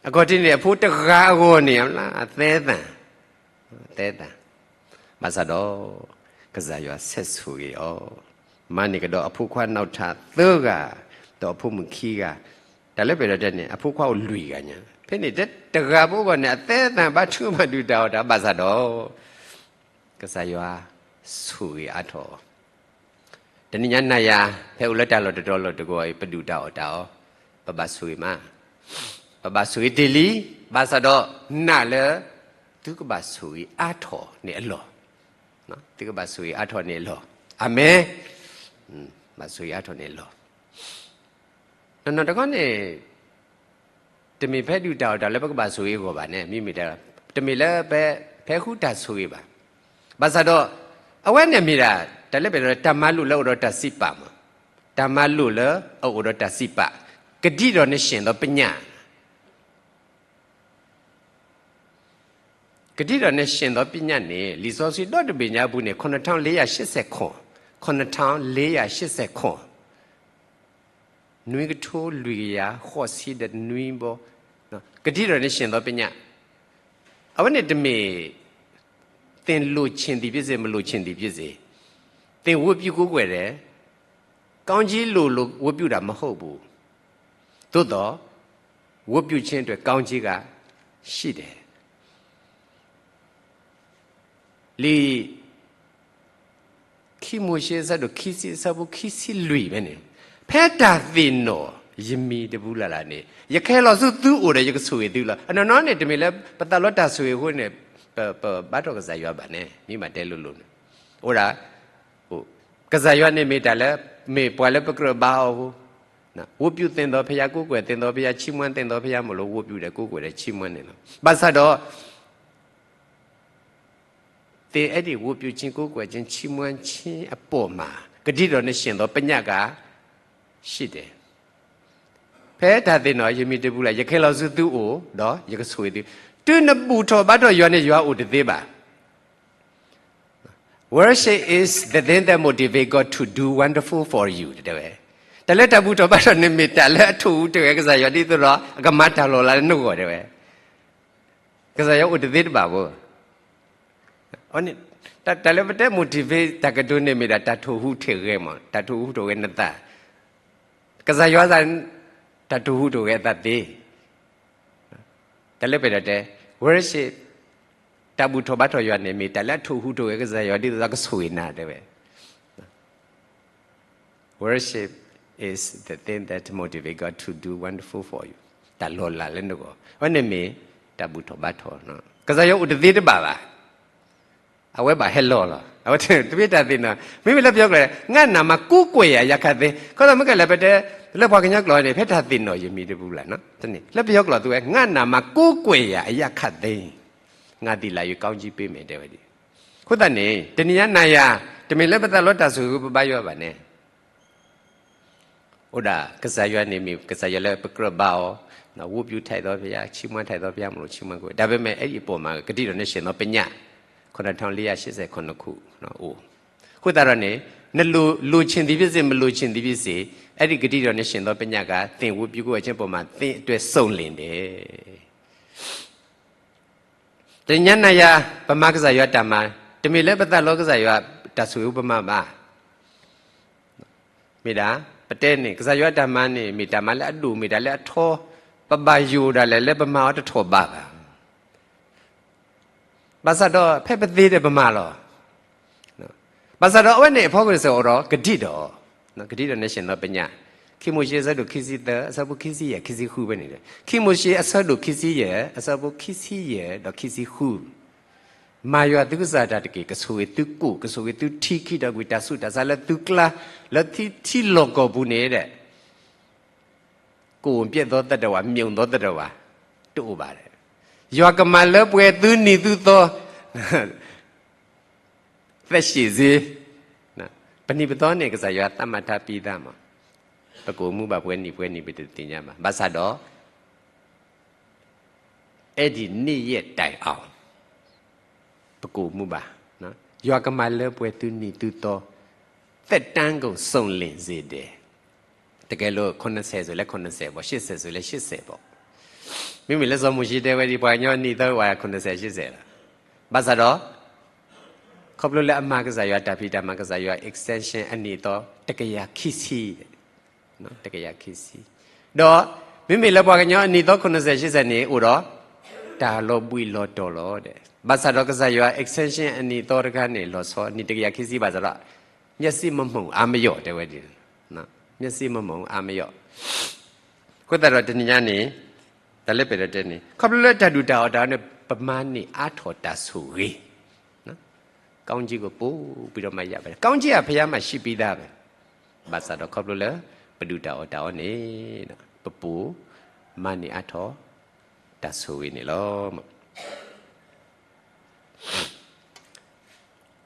အခီၣ်ထံးန့ၣ် အဖိတဂၤအဂီၢ်န့ၣ် အသဲသၣ်, သဲသၣ်, ဘၣ်ဆၣ်ဒီး ကစၢ်ယွၤဆဲးဆိၣ်ဂ့ၤအီၤ, မၤန့ၢ်ကဒီးအဖိခွါနီၢ်ထၢ်သၢဂၤ, ဒီးအဖိမုၣ်ခံဂၤ, တၢ်လၢပအဲၣ်ဒိးတဲန့ၣ် အဖိခွါအိၣ်လွံၢ်ဂၤညါ, ဖဲန့ၣ်တဂၤဖိအဂီၢ်န့ၣ် အသဲသၣ်ဘါထုကဖၣ်ဒုၣ်တၢ်အီၣ်တၢ်အီဘၣ်ဆၣ်ဒီး ကစၢ်ယွၤဆိၣ်ဂ့ၤအါထီၣ် တနံၤညါနၤယၤ ဖဲအိၣ်လၢတၢ်လီၢ်တတီၤလီၢ်တတီၤအံၤ ပဒုၣ်တၢ်အီၣ်တၢ်အီ, ပဘၣ်ဆိၣ်ဂ့ၤမး, ပဘၣ်ဆိၣ်ဂ့ၤတ့ၢ်လံ, ဘၣ်ဆၣ်ဒီးနာ်လၢ သုကဘၣ်ဆိၣ်ဂ့ၤအါထီၣ်န့ၣ်အလီၢ်, သုကဘၣ်ဆိၣ်ဂ့ၤအါထီၣ်န့ၣ်အလီၢ်, အၤမ့ၣ်, ဘၣ်ဆိၣ်ဂ့ၤအါထီၣ်န့ၣ်အလီၢ် နီၢ်နီၢ်တခီန့ၣ် တမ့ၢ်ဖဲဒုၣ်တၢ်အီၣ်တၢ်လၢပကဘၣ်ဆိၣ်ဂ့ၤအဂီၢ်ဘၣ်န့ၣ် မ့မ့ၢ်တၢ် တမ့ၢ်လၢ ဖဲဃုတၢ်ဆိၣ်ဂ့ၤဘၣ်. ဘၣ်ဆၣ်ဒီး အဝဲန့ၣ်မ့ၢ်ဒၣ် တၢ်လၢပအဲၣ်ဒိး တၢ်မၤလိာ်လၢအအိၣ်ဒီးတၢ်စံးပာ်မး, တၢ်မၤလိာ်လၢအအိၣ်ဒီးတၢ်စံးပာ်, ကဒံးဒီးနဆ့ၣ်နီၤပညၣ် ကဒံးဒီးနဆ့ၣ်နီၤပညၣ်န့ၣ် လံာ်စီဆှံဒီတဘ့ၣ်ညါအပူၤန့ၣ် ခုနစ်ထောင့်လေးရာရှစ်ဆယ့်ခုနစ်, ခုနစ်ထောင့်လေးရာရှစ်ဆယ့်ခုနစ်, နွံကထိလွံၢ်ကယၤဃိးဆံဒီးနွံဘီ, ကဒံးဒီးနဆ့ၣ်နီၤပညၣ်, အဝဲန့ၣ်တမ့ၢ် သင်လိုချင်သည်ဖြစ်စေ, မလိုချင်သည်ဖြစ်စေ, သင်ဝတ်ပြုကိုးကွယ်တယ်။ ကောင်းကြီးလိုလို့ ဝတ်ပြုတာမဟုတ်ဘူး။ သို့သော် ဝတ်ပြုခြင်းအတွက် ကောင်းကြီးကရှိတယ်။ လံာ်ခံမိၤၡ့ အဆၢဒိၣ်ခံဆံ အဆၢဖိခံဆံလွံၢ်ဖဲန့ၣ်, ဖဲတၢ်သ့ၣ်နီၣ်ယမံၤတပူၤလၢ်လၢ်န့ၣ် ယကဟဲလီၤဆူသုအိၣ်ဒီး ယကဆိၣ်ဂ့ၤသုလီၤ. အနီၢ်နီၢ်န့ၣ် တမ့ၢ်လၢပသးလီတၢ်ဆိၣ်ဂ့ၤအဃိန့ၣ် ပဘါထီၣ်ကစၢ်ယွၤဘၣ်န့ၣ် မ့ၢ်မးတဲလိၤလိၤန့ၣ်, အိၣ်ဒၣ် ကစၢ်ယွၤန့ၣ်မ့ၢ်တၢ်လၢ မ့ၢ်ပှၤလၢပကြၢးဘါအီၤအဃိ, ဝတ်ပြုသင့်သောဘုရား, ကိုးကွယ်သင့်သောဘုရား, ချီးမွမ်းသင့်သောဘုရားမို့လို့ ဝတ်ပြုတယ်, ကိုးကွယ်တယ်, ချီးမွမ်းတယ်လီၤ. ဘၣ်ဆၣ်ဒီး သင်အဲ့ဒီဝတ်ပြုခြင်း, ကိုးကွယ်ခြင်း, ချီးမွမ်းခြင်းအပေါ်မှာ ကတိတော်နဲ့ယှဉ်သောပညတ်ကရှိတယ်. ဖဲတၢ်သ့ၣ်နီၣ်ယမံၤတပူၤလၢ်လၢ် ယကဟဲလီၤဆူသုအိၣ် ဒီးယကဆိၣ်ဂ့ၤသု, တုၤနဘူၣ်ထီၣ်ဘါထီၣ်ယွၤန့ၣ် ယွၤအိၣ်တသ့ဘၣ်. Worship is the thing that motivate God to do wonderful for you တဲဝဲ. တၢ်လၢတၢ်ဘူၣ်ထီၣ်ဘါထီၣ်န့ၣ်မ့ၢ်တၢ်လၢအထိၣ်ဟူးထိၣ်ဂဲၤကစၢ်ယွၤ ဒ်သိးဒီး အကမၤတၢ်လီၤလးလၢနဂီၢ် တဲဝဲ. ကစၢ်ယွၤအိၣ်တသ့တဘၣ်ဘၣ်. တၢ်လၢပတဲ motivate တၢ်ကတိၤန့ၣ်မ့ၢ်ဒၣ်တၢ်ထိၣ်ဟူးထိၣ်ဂဲၤမး, တၢ်ထိၣ်ဟူးထိၣ်ဂဲၤနသး. ကစၢ်ယွၤသး တၢ်ထိၣ်ဟူးထိၣ်ဂဲၤအသးသ့. တၢ်လၢပအဲၣ်ဒိးတဲ worship တၢ်ဘူၣ်ထီၣ်ဘါထီၣ်ယွၤန့ၣ် မ့ၢ်တၢ်လၢအထိၣ်ဟူးထိၣ်ဂဲၤကစၢ်ယွၤ ဒ်သိးဒီးကဆိၣ်ဂ့ၤနၤ တဲဝဲ. Worship is the thing that motivate God to do wonderful for you. တၢ်လီၤလးလၢနဂီၢ် အဝဲန့ၣ်မ့ၢ်တၢ်ဘူၣ်ထီၣ်ဘါထီၣ်. ကစၢ်ယွၤအိၣ်တသ့တဘၣ်ဘၣ်. အဝဲဘၣ်ဟဲလီၤလီၤ. အဝဲတမ့ၢ်တၢ်သ့ၣ်နီၣ်, မ့မ့ၢ်လၢပယီၤကျိာ်န့ၣ် ငါ့နာမကိုးကွယ်ရာ ယခတ်သိမ်း. ခီဖျိမ့ၢ်ကဲလၢပတဲ လၢပှၤကညီကျိာ်န့ၣ် ဖဲတၢ်သ့ၣ်နီၣ်ယမံၤတပူၤလၢ်လၢ်, လၢပယီၤကျိာ်သူဝဲ ငါ့နာမကိုးကွယ်ရာ အရပ်ခတ်သိမ်း, ငါသည်လာ၍ ကောင်းကြီးပေးမယ် တဲဝဲဒ်. အဃိသတးန့ၣ် တနံၤညါနၤယၤ တမ့ၢ်လၢပသးလီတၢ်ဆိၣ်ဂ့ၤပဘါယွၤဘၣ်န့ၣ် အိၣ်ဒၣ်ကစၢ်ယွၤန့ၣ်မ့ၢ်ကစၢ်ယွၤလၢပကြၢးဘါအီၤ, ဝတ်ပြုထိုက်သောဘုရား, ချီးမွမ်းထိုက်သောဘုရားမို့လို့ ချီးမွမ်းကွံာ်. ဒါပေမဲ့ အဲ့ဒီအပေါ်မှာ ကတိတော်နဲ့ယှဉ်သောပညတ် ခုနစ်ထောင်လေးရာရှစ်ဆယ့်ခုနစ်ခုအိၣ်. အဃိသတးဒီးန့ၣ် နလိုလိုချင်သည်ဖြစ်စေ, မလိုချင်သည်ဖြစ်စေ, အဲ့ဒီကတိတော်နဲ့ယှဉ်သောပညတ်က သင်ဝတ်ပြုကိုးကွယ်ခြင်းပေါ်မှာ သင်အတွက်စုံလင်တယ်. တနံၤညါနၤယၤ ပမၤကစၢ်ယွၤတၢ်မၤ, တမ့ၢ်လၢပသးလီကစၢ်ယွၤတၢ်ဆိၣ်ဂ့ၤ ပမၤဘၣ်. မ့ၢ်ဒၣ် ပတဲန့ၣ် ကစၢ်ယွၤတၢ်မၤန့ၣ် မ့ၢ်တၢ်မၤလၢအဒိၣ် မ့ၢ်တၢ်လၢအထီ, ပဘၣ်ယိၣ်ဒၣ်လဲာ်လၢပမၤအီၤတထီၣ်ဘးဘၣ်. ဘၣ်ဆၣ်ဒီး ဖဲပသ့ဒီးပမၤလီၤ. ဘၣ်ဆၣ်ဒီးအဝဲန့ၣ်အဖီခိၣ်စ့ၢ်ကီးဒီး ကတိၤဒီး, ကတိၤဒီးန့ၣ် ယှဉ်သောပညတ်, ခံမိၤၡ့ အဆၢဒိၣ်ခံဆံသၢ အဆၢဖိခံဆံယဲၢ် ခံဆံဃုဖဲန့ၣ်, ခံမိၤၡ့ အဆၢဒိၣ်ခံဆံယဲၢ် အဆၢဖိခံဆံယဲၢ်ဒီးခံဆံဃု. မၤယွၤသုကစၢ်တၢ်တက့ၢ်, ကဆိၣ်ဂ့ၤသုကိၣ်, ကဆိၣ်ဂ့ၤသုထံခံဒီးကွံာ်တၢ်ဆူးတၢ်ဆါလၢသုကျါ, လၢထံထံလီၢ်ကီၢ်ပူၤန့ၣ်ဒီး ကိုယ်ပျက်သောသတ္တဝါ, မြုပ်သောသတ္တဝါ တအိၣ်ဘၣ်. ယွၤကမၤလၢပှဲၤသုနံၤသုသီ, သက်ရှည်စေ. ပနံၣ်ပသီန့ၣ် ကစၢ်ယွၤသတ်မှတ်ထားပြီးသားမး, ပကအိၣ်မူဘၣ်ပှဲၤနံၣ်ပှဲၤနံၣ် ပတသ့ၣ်ညါဘၣ်. ဘၣ်ဆၣ်ဒီး အဲ့ဒီနေ့ရက်တိုင်အောင် ပကအိၣ်မူဘၣ်. ယွၤကမၤလၢပှဲၤသုနံၤသုသီ,သက်တမ်းကုန်စုံလင်စေတယ်. တကယ်လို့ ခုနှစ်ဆယ်ဆိုလည်း ခုနှစ်ဆယ်ပေါ့, ရှစ်ဆယ်ဆိုလည်း ရှစ်ဆယ်ပေါ့. မ့မ့ၢ်လၢစီၤမိၤၡ့တဲဝဲဒ် ပှၤကညီနံၣ်သီဝဲ ခုနှစ်ဆယ် ရှစ်ဆယ်လီၤ. ဘၣ်ဆၣ်ဒီး ခီဖျိလၢအမၤကစၢ်ယွၤတၢ်ဖံးတၢ်မၤ ကစၢ်ယွၤ extension အနံၣ်သီ တကယၤခံဆံ တကယၤခံဆံ, ဒီးမ့မ့ၢ်လၢပှၤကညီအနံၣ်သီ ခုနှစ်ဆယ် ရှစ်ဆယ်န့ၣ် အိၣ်ဒီး တၢ်လီၤဘှံးလီၤတီၤလီၤ. ဘၣ်ဆၣ်ဒီးကစၢ်ယွၤ extension အနံၣ်သီတခါန့ၣ် လီၤဆီ နံၣ်တကယၤခံဆံ ဘၣ်ဆၣ်ဒီး မျက်စိမမှုန်အာမရော့ တဲဝဲဒ်, မျက်စိမမှုန်အာမရော့. အဃိသတးဒီးတနံၤညါန့ၣ် တၢ်လၢပအဲၣ်ဒိးတဲန့ၣ် ခီဖျိလၢတၢ်ဒူၣ်တၢ်အီၣ်တၢ်အီန့ၣ် ပမၤန့ၢ်အါထီၣ်တၢ်ဆိၣ်ဂ့ၤ ကောင်းကြီးကိုပို့ပြီးတော့မှရပါတယ်. ကောင်းကြီးက ဘုရားမှာရှိပြီးသားပဲ. ဘၣ်ဆၣ်ဒီးခီဖျိလၢ ပဒူၣ်တၢ်အီၣ်တၢ်အီန့ၣ် ပပိာ်မၤန့ၢ်အါထီၣ် တၢ်ဆိၣ်ဂ့ၤန့ၣ်လီၤ.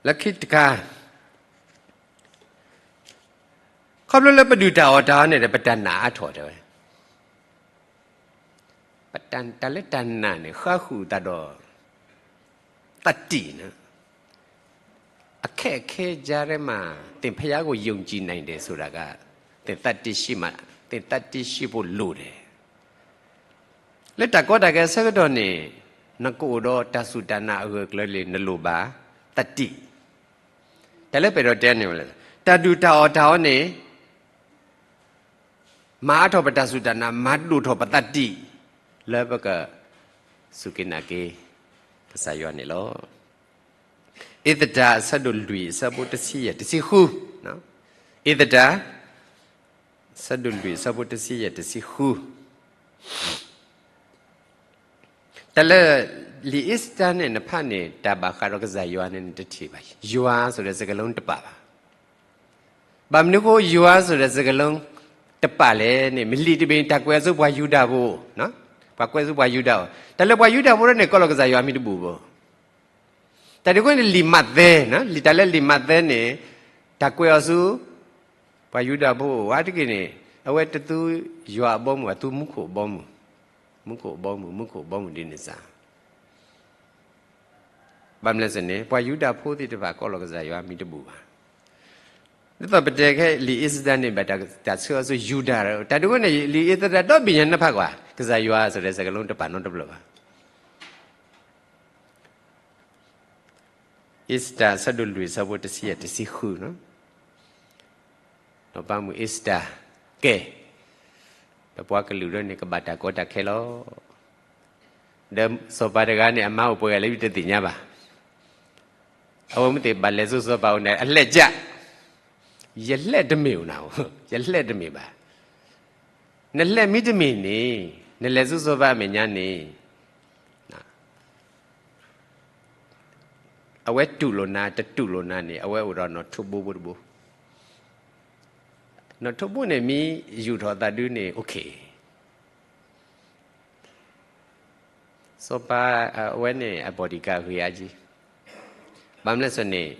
လၢခံတခါ ခီဖျိလၢပဒူၣ်တၢ်အီၣ်တၢ်အီန့ၣ်ဒီး ပတၢ်နာ်အါထီၣ်တဲဝဲ ပတၢ် တၢ်လၢတၢ်နာ်န့ၣ် ဃါဃုာ်သးဒီး သတ္တိန့ၣ်, အခက်အခဲကြားထဲမှာ သင်ဘုရားကိုယုံကြည်နိုင်တယ်ဆိုတာက သင်သတ္တိရှိမှ, သင်သတ္တိရှိဖို့လိုတယ်. လၢတၢ်ကီတၢ်ခဲအဆၢကတီၢ်န့ၣ် နကအိၣ်ဒီးတၢ်စူၢ်တၢ်နာ်အဂၢၢ်အကျၢၤလံ နလိၣ်ဘၣ်သတ္တိ တၢ်လၢပအဲၣ်ဒိးတဲန့ၣ်ဝဲလဲၣ်, တၢ်ဒုၣ်တၢ်အီၣ်တၢ်အီန့ၣ် မၤအါထီၣ်ပတၢ်စူၢ်တၢ်နာ်, မၤဒိၣ်ထီၣ်ပသးတံၢ် လၢပကစူၢ်က့ၤနာ်က့ၤ ကစၢ်ယွၤန့ၣ်လီၤ. အ့းသတၢ် အဆၢဒိၣ်လွံၢ် အဆၢဖိတဆံယဲၢ်တဆံဃု, အ့းသတၢ် အဆၢဒိၣ်လွံၢ် အဆၢဖိတဆံယဲၢ်တဆံဃု တၢ်လၢ လံာ်အ့းစတၢ်န့ၣ် နဖးန့ၣ် တၢ်ဘၣ်ဃးဒီးကစၢ်ယွၤန့ၣ် နတထံၣ်ဘၣ်. ယွၤဆိုတဲ့စကားလုံးတပာ်ဘၣ်. ဘၣ်မနုၤအဃိ ယွၤဆိုတဲ့စကားလုံးတပာ်လဲၣ်န့ၣ် မ့ၢ်လံာ်တဘ့ၣ်န့ၣ် တၢ်ကွဲးအီၤဆူပှၤယူဒၤဖိ, ပှၤကွဲးဆူပှၤယူဒၤအီၤ. တၢ်လၢပှၤယူဒၤဖိဒၣ်န့ၣ် ကိးလီၤကစၢ်ယွၤမံၤတဘူၣ်ဘၣ်. တၢ်ဒ်အံၤန့ၣ် လံာ်မးသဲ, လံာ်တၢ်လၢလံာ်မးသဲန့ၣ် တၢ်ကွဲးအီၤဆူ ပှၤယူဒၤဖိအဂီၢ်တက့ၢ်န့ၣ် အဝဲတသူယွၤအဘီအမုၢ် အသူမူခိၣ်အဘီအမုၢ်, မူခိၣ်အဘီအမုၢ်, မူခိၣ်အဘီအမုၢ်ဒ်န့ၣ်စ့ၢ် ဘၣ်မနုၤလဲၣ်န့ၣ် ပှၤယူဒၤဖိသ့ၣ်တဖၣ် ကိးလီၤကစၢ်ယွၤမံၤတဘူၣ်ဘၣ်. ဒ်သိးပတဲခဲ လံာ်အ့းစတၢ်န့ၣ် ဘၣ်တၢ်ဆှၢအီၤဆူယူဒၤ, တၢ်ဒ်အံၤန့ၣ် လံာ်အ့းစတၢ်ဒီဘ့ၣ်ညါနဖးကွၢ် ကစၢ်ယွၤဆိုတဲ့စကားလုံးတပာ်နီတဘျီဘၣ်. အ့းစတၢ် အဆၢဒိၣ်လွံၢ် အဆၢဖိတဆံယဲၢ်တဆံဃု, နီၢ်ပၤမုၣ်အ့းစတၢ်, ကဲ, ဒီးပှၤကလုာ်ဒၢန့ၣ် ကဘၣ်တၢ်ကီတၢ်ခဲလီၤ. ဒီးစီၤပၤတဂၤန့ၣ် အမါအိၣ်ပှဲၤဂၤလၢယတသ့ၣ်ညါဘၣ်. အဝဲမ့ၢ်သ့ၣ်ဘၣ်လဲၤဆူစီၤပၤအိၣ်န့ၣ် အလှည့်ကျ, ယလှည့်တမ့ၢ်အိၣ်နၤ, ယလှည့်တမ့ၢ်ဘၣ်. နလှည့်မ့ၢ်တမ့ၢ်န့ၣ် နလဲၤဆူစီၤပၤအမဲာ်ညါန့ၣ် အဝဲတူၢ်လိာ်နၤ တတူၢ်လိာ်နၤန့ၣ် အဝဲအိၣ်ဒီးနီၣ်ထိးဘိဖိတဘိ. နီၣ်ထိးဘိန့ၣ် မ့ၢ်ယူာ်ထီၣ်သးဒုန့ၣ် okay. စီၤပၤအဝဲန့ၣ် အ bodyguard ဂ့ၤအါကံ, ဘၣ်မနုၤလဲၣ်န့ၣ်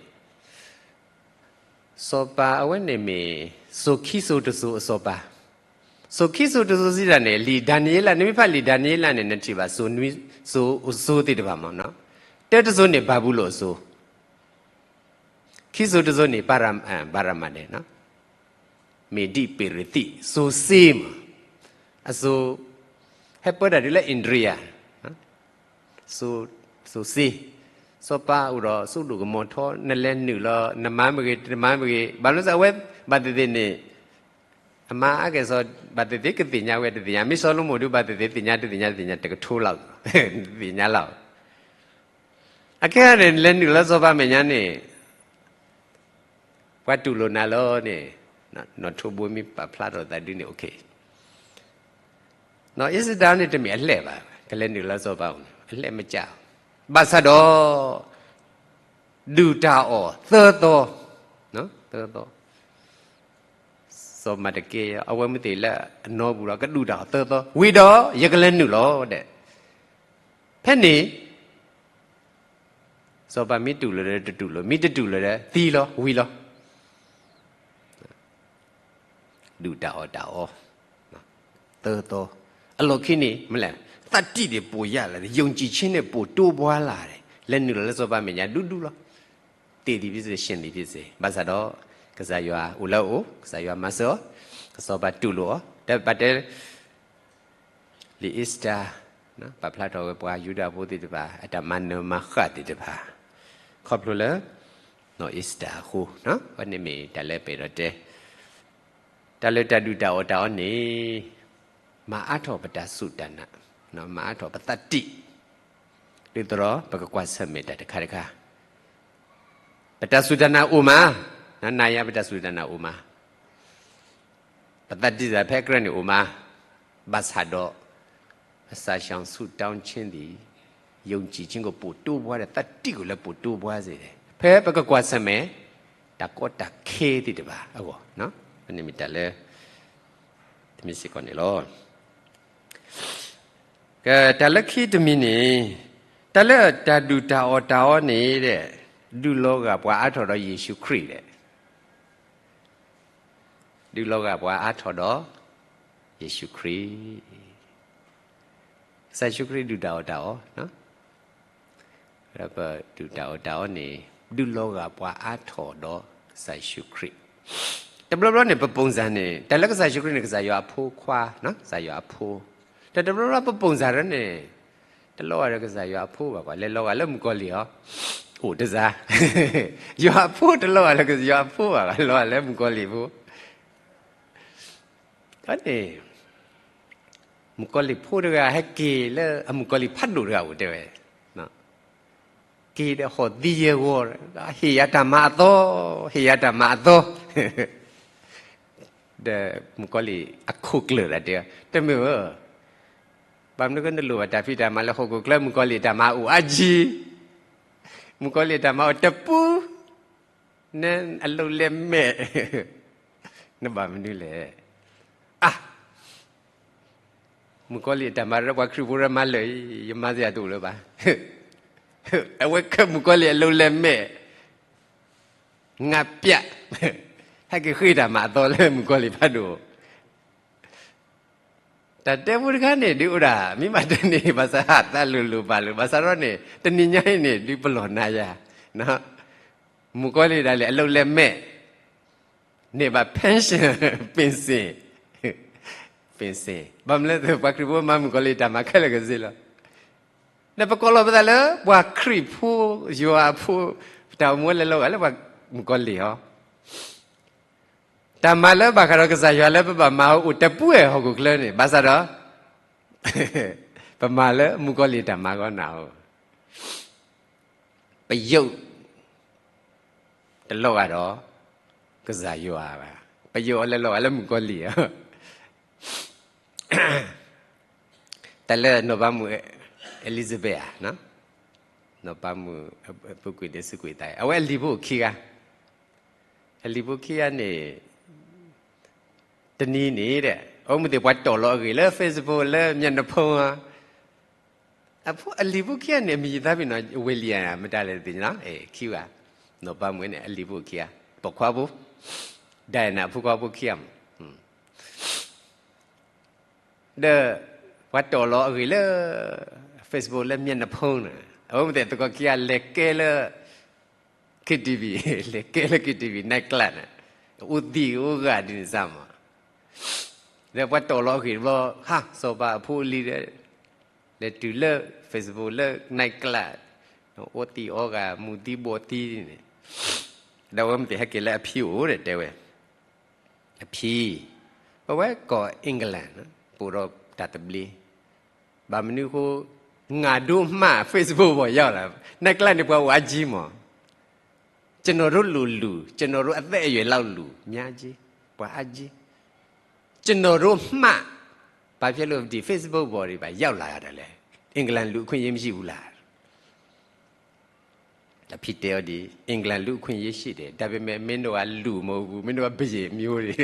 စီၤပၤအဝဲန့ၣ်မ့ၢ် စိၤခံစိၤတစိၤအစီၤပၤ, စိၤခံစိၤတစိၤစံးတၢ်န့ၣ် လံာ်ဒၤနံးယ့လး, နမ့ၢ်ဖးလံာ်ဒၤနံးယ့လးန့ၣ် နထံၣ်ဘၣ် စိၤနွံ, စိၤအစိၤသ့ၣ်တဖၣ်မ့ၢ်နီၤ, တၢတစိၤန့ၣ် ဘၤဘူလိၣ်အစိၤ, ခံစိၤတစိၤန့ၣ် ဘၤရမဒဲး, မ့ၢ်ဒံးပ့ၣ်ရသံး, စိၤစ့မ့ၢ်, အစိၤ, ဟဲပၢတၢ်ဒ်လၢ India စိၤစ့, စီၤပၤအိၣ်ဒီးစိဒိၣ်ကမီၤထီ, နလဲၤနုာ်လီၤ နမၤမ့ၢ်ဂ့ၤ တမၤမ့ၢ်ဂ့ၤ, ဘၣ်မနုၤစ့ၢ် အဝဲဘၣ်သ့ၣ်သ့ၣ်န့ၣ် အမါအါကဲၣ်ဆိး ဘၣ်သ့ၣ်သ့ၣ်ကသ့ၣ်ညါဝဲတသ့ၣ်ညါ, မ့ၢ်စီၤၡလိၤမိၣ်ဒုး ဘၣ်သ့ၣ်သ့ၣ်သ့ၣ်ညါတသ့ၣ်ညါတသ့ၣ်ညါ တကထိလီၤ, တသ့ၣ်ညါလီၤ. အခဲအံၤန့ၣ် လဲၤနုာ်လၢစီၤပၤမဲာ်ညါန့ၣ် ပှၤတူၢ်လိာ်နၤလီၤန့ၣ်, နီၣ်ထိးဘိမ့ၢ်ပာ်ဖျါထီၣ်သးဒုန့ၣ် okay. နီၢ်အ့းစတၢ်န့ၣ် တမ့ၢ်အလှဲၣ်ဘၣ်, ကလဲၤနုာ်လၢစီၤပၤအိၣ်န့ၣ် အလှဲၣ်မ့ၢ်ကၢ်, ဘၣ်ဆၣ်ဒီး ဒုၣ်တၢ်အီၣ်သၢသီ, သၢသီ, စီၤမၤတကဲ အဝဲမ့ၢ်သ့ၣ်လၢအနီပူၤဒီး ကဒုၣ်တၢ်အီၣ်သၢသီ, ဝံၤဒီးယကလဲၤနုာ်လီၤဒဲး, ဖဲန့ၣ် စီၤပၤမ့ၢ်တူၢ်လိာ်ဒီးတတူၢ်လိာ်, မ့ၢ်တတူၢ်လိာ်ဒီးသံလီၤ ဝံၤလီၤ. ဒုၣ်တၢ်အီၣ်တၢ်အီ, သၢသီ, အလီၢ်ခံန့ၣ် မ့ၢ်လဲၣ်, သတ္တိန့ၣ် ပိုရလာတယ်, ယုံကြည်ခြင်းန့ၣ် ပိုတိုးပွားလာတယ်, လဲၤနုာ်လီၤလၢစီၤပၤမဲာ်ညါဒူဒူလီၤ. သေသည်ဖြစ်စေ, ရှင်သည်ဖြစ်စေ, ဘၣ်ဆၣ်ဒီး ကစၢ်ယွၤအိၣ်လၢအအိၣ်, ကစၢ်ယွၤမၤစၢၤအီၤ, ကစီၤပၤတူၢ်လိာ်အီၤ, တၢ်ဘၣ်တဲ လံာ်အ့းစတၢ် ပာ်ဖျါထီၣ်ဝဲပှၤယူဒၤဖိသ့ၣ်တဖၣ် အတၢ်မၤနၢၤမၤဃၣ်သ့ၣ်တဖၣ် ခီဖျိလၢ နီၢ်အ့းစတၢ်အဃိ, အဝဲန့ၣ်မ့ၢ်တၢ်လၢပအဲၣ်ဒိးတဲ, တၢ်လၢတၢ်ဒုၣ်တၢ်အီၣ်တၢ်အီန့ၣ် မၤအါထီၣ်ပတၢ်စူၢ်တၢ်နာ်, မၤအါထီၣ်ပသးတံၢ်, ဒ်သိးဒီးပကကွၢ်ဆၢၣ်မဲာ်တၢ်တခါတခါ, ပတၢ်စူၢ်တၢ်နာ်အိၣ်မး, နၤယၤပတၢ်စူၢ်တၢ်နာ်အိၣ်မး ပသးတံၢ်သးဖဲအကြၢးန့ၣ်အိၣ်မး, ဘၣ်ဆၣ်ဒီး အစၢ်ရှၢၣ်ဆူၣ်တၢ်ဆ့ၣ်ဒံး ယုံကြည်ခြင်းကို ပိုတိုးပွားဒီး သတ္တိကိုလည်း ပိုတိုးပွားစေတယ်. ဖဲပကကွၢ်ဆၢၣ်မဲာ် တၢ်ကီတၢ်ခဲသ့ၣ်တဖၣ်အဂီၢ်, မ့ၢ်တၢ်လၢ တမံၤစ့ၢ်ကီးန့ၣ်လီၤ. ကဲ တၢ်လၢခံတမံၤန့ၣ်, တၢ်လၢတၢ်ဒုၣ်တၢ်အီၣ်တၢ်အီန့ၣ် ဒုးလီၤဂာ်ပှၤအါထီၣ်ဒီးယ့ၣ်ၡူးခရံာ်ဒဲး ဒုးလီၤဂာ်ပှၤအါထီၣ်ဒီး ယ့ၣ်ၡူးခရံာ်, ကစၢ်ယ့ၣ်ၡူးခရံာ်ဒုၣ်တၢ်အီၣ်တၢ်အီ, ပဒုၣ်တၢ်အီၣ်တၢ်အီန့ၣ် ဒုးလီၤဂာ်ပှၤအါထီၣ်ဒီးကစၢ်ယ့ၣ်ၡူးခရံာ်, တဘျီဘျီန့ၣ် ပ ပုံစံ န့ၣ် တၢ်လၢကစၢ်ယ့ၣ်ၡူးခရံာ်န့ၣ် ကစၢ်ယွၤအဖိခွါ, ကစၢ်ယွၤအဖိ, တၢ်တဘျီဘျီပ ပုံစံ န့ၣ် တလီၤဂာ်ဒီးကစၢ်ယွၤအဖိဘၣ်ကွၢ်, လဲၤလီၤဂာ်လၢမုၣ်ကီၤလံၢ်အီၤ အိၣ်တစါ, ယွၤအဖိတလီၤဂာ်လၢ ယွၤအဖိဘၣ်, လီၤဂာ်လၢမုၣ်ကီၤလံၢ်ဖိ. န့ၣ် မုၣ်ကီၤလံၢ်ဖိတဂၤ ဟဲက့ၤလၢအမုၣ်ကီၤလံၢ်ဖးဒိၣ်တဂၤအိၣ်တဲဝဲ, က့ၤဒီးဟီၣ်သံယဲၢ်ဂီၤ, ဟ့ၣ်ယၤတၢ်မၤအသီ, ဟ့ၣ်ယၤတၢ်မၤအသီ. ဒီးမုၣ်ကီၤလံၢ်အခိၣ်ကျၢၢ်ဒၣ်တဲ, တမ့ၢ်ဧၢ, ဘၣ်မနုၤကနလိၣ်ဘၣ်တၢ်ဖံးတၢ်မၤလၢဟီၣ်ခိၣ်ချၢ, မုၣ်ကီၤလံၢ်တၢ်မၤအိၣ်အါကံ, မုၣ်ကီၤလံၢ်တၢ်မၤအိၣ်တပူၤ, နအလုပ်လက်မဲ့, နဘၣ်မနုၤလဲၣ်. အါ မုၣ်ကီၤလံၢ်အတၢ်မၤလၢပှၤခရံာ်ဖိရၢမၤလၢာ်အံၤ, ယမၤစ့ၢ်တအိၣ်လၢၤဘၣ်. အဝဲခဲမုၣ်ကီၤလံၢ်အလုပ်လက်မဲ့, ငါပြ, ဟဲက့ၤဃ့တၢ်မၤအသီလၢမုၣ်ကီၤလံၢ်ဖးဒိၣ်. တၢ်တဲဖိတခါန့ၣ် ဒုးအိၣ်ဒၣ် မ့ၢ်ဘၣ်တန့ၢ် ဘၣ်ဆၣ်ဟးသးလိၤလိၤဘၣ်လိၤ ဘၣ်ဆၣ်ဒီးန့ၣ် တနံၤညါအံၤန့ၣ် ဒုးပလီၢ်နၤယၤ, မုၣ်ကီၤလံၢ်ဒၣ်လဲာ် အလုပ်လက်မဲ့, န့ၢ်ဘၣ် pension, pension, pension, ဘၣ်မနုၤလဲၣ် ပှၤခရံာ်ဖိမၤမုၣ်ကီၤလံၢ်တၢ်မၤခဲလၢာ်ခဲဆ့လီၤ. ဒီးပကိးလီၤပသးလၢ ပှၤခရံာ်ဖိ ယွၤအဖိ, တၢ်အိၣ်မူဝဲလဲၤလီၤဂာ်လၢပှၤမုၣ်ကီၤလံၢ်ဟီ တၢ်မၤလၢဘၣ်ဃးဒီးကစၢ်ယွၤလၢပဘၣ်မၤအိၣ်တပူၤဝဲဟီၣ်ခိၣ်ချၢန့ၣ် ဘၣ်ဆၣ်ဒီး ပမၤလၢမုၣ်ကီၤလံၢ်တၢ်မၤဂီၢ်နၤဧိၤ, ပယုၢ်တလီၤဂာ်ဒီး ကစၢ်ယွၤဘၣ်, ပယုၢ်အီၤလဲၤလီၤဂာ်လၢမုၣ်ကီၤလံၢ်ဧၢ တၢ်လၢနီၢ်ပၤမုၣ် Elizabeth ဧါ, နီၢ်ပၤမုၣ် ပူၤကွံာ်ဒ့ဆူးကွံာ်သး အဝဲအလံၤဖိခံဂၤ, အလံၤဖိခံဂၤန့ၣ် တနံၤန့ၣ်ဒီး အဝဲမ့ၢ်သ့ၣ်ပှၤတီၢ်လီၤအဂ့ၢ်လၢ Facebook လၢ မျက်နှာဖုံး အဖိအလံၤဖိခံဂၤန့ၣ် အမံၤယသးပ့ၤနီၣ် William မတၤလဲၣ်တသ့ၣ်ညါလီၤ, ခံဂၤ, နီၢ်ပၤမုၣ်န့ၣ် အလံၤဖိခံဂၤ, ပိာ်ခွါဖိ, Diana အဖိခွါဖိခံဂၤမး ဒီး ပှၤတီၢ်လီၤအဂ့ၢ်လၢ Facebook လၢ မျက်နှာဖုံး န့ၣ် အဝဲမ့ၢ်သ့ၣ်သကိးခံဂၤလဲၤကဲလၢ KTV, လဲၤကဲလၢ KTV night club န့ၣ်, အိၣ်သံအိၣ်ဂၤဒ်န့ၣ်စ့ၢ်မး, ဒီးပှၤတီၢ်လီၤအဂ့ၢ်တဘျီ ဟါ စီၤပၤအဖိအလံၤဒီး လဲၤတုၤလၢ Facebook လၢ night club, အိၣ်သံအီၣ်ဂၤ မူၤသံဘှီးသံန့ၣ်, ဒီးအဝဲမ့ၢ်သ့ၣ်ဟဲက့ၤလၢအဖံအိၣ်ဒီးတဲဝဲ အဖံ, ပဝဲကီၢ် England န့ၣ် ပအိၣ်ဒီးတၢ်သဘျ့, ဘၣ်မနုၤအဃိ ငါတို့မှ Facebookပေါ်ရောက်လာ, night club န့ၣ် ပှၤအိၣ်အါကံမး, ကျွန်တော်တို့လိုလူ, ကျွန်တော်တို့အသက်အရွယ်လောက်လူ, များကြီး, ပှၤအါကံ, ကျွန်တော်တို့မှ ဘာဖြစ်လို့ဒီ Facebookပေါ်တွေပါရောက်လာရတယ်လဲ, England လူအခွင့်အရေးမရှိဘူးလား အဖံတဲအီၤဒ် England လူအခွင့်အရေးရှိတယ်, ဒါပေမဲ့ မင်းတို့ကလူမဟုတ်ဘူး, မင်းတို့ကဘုရင်မျိုးတွေ,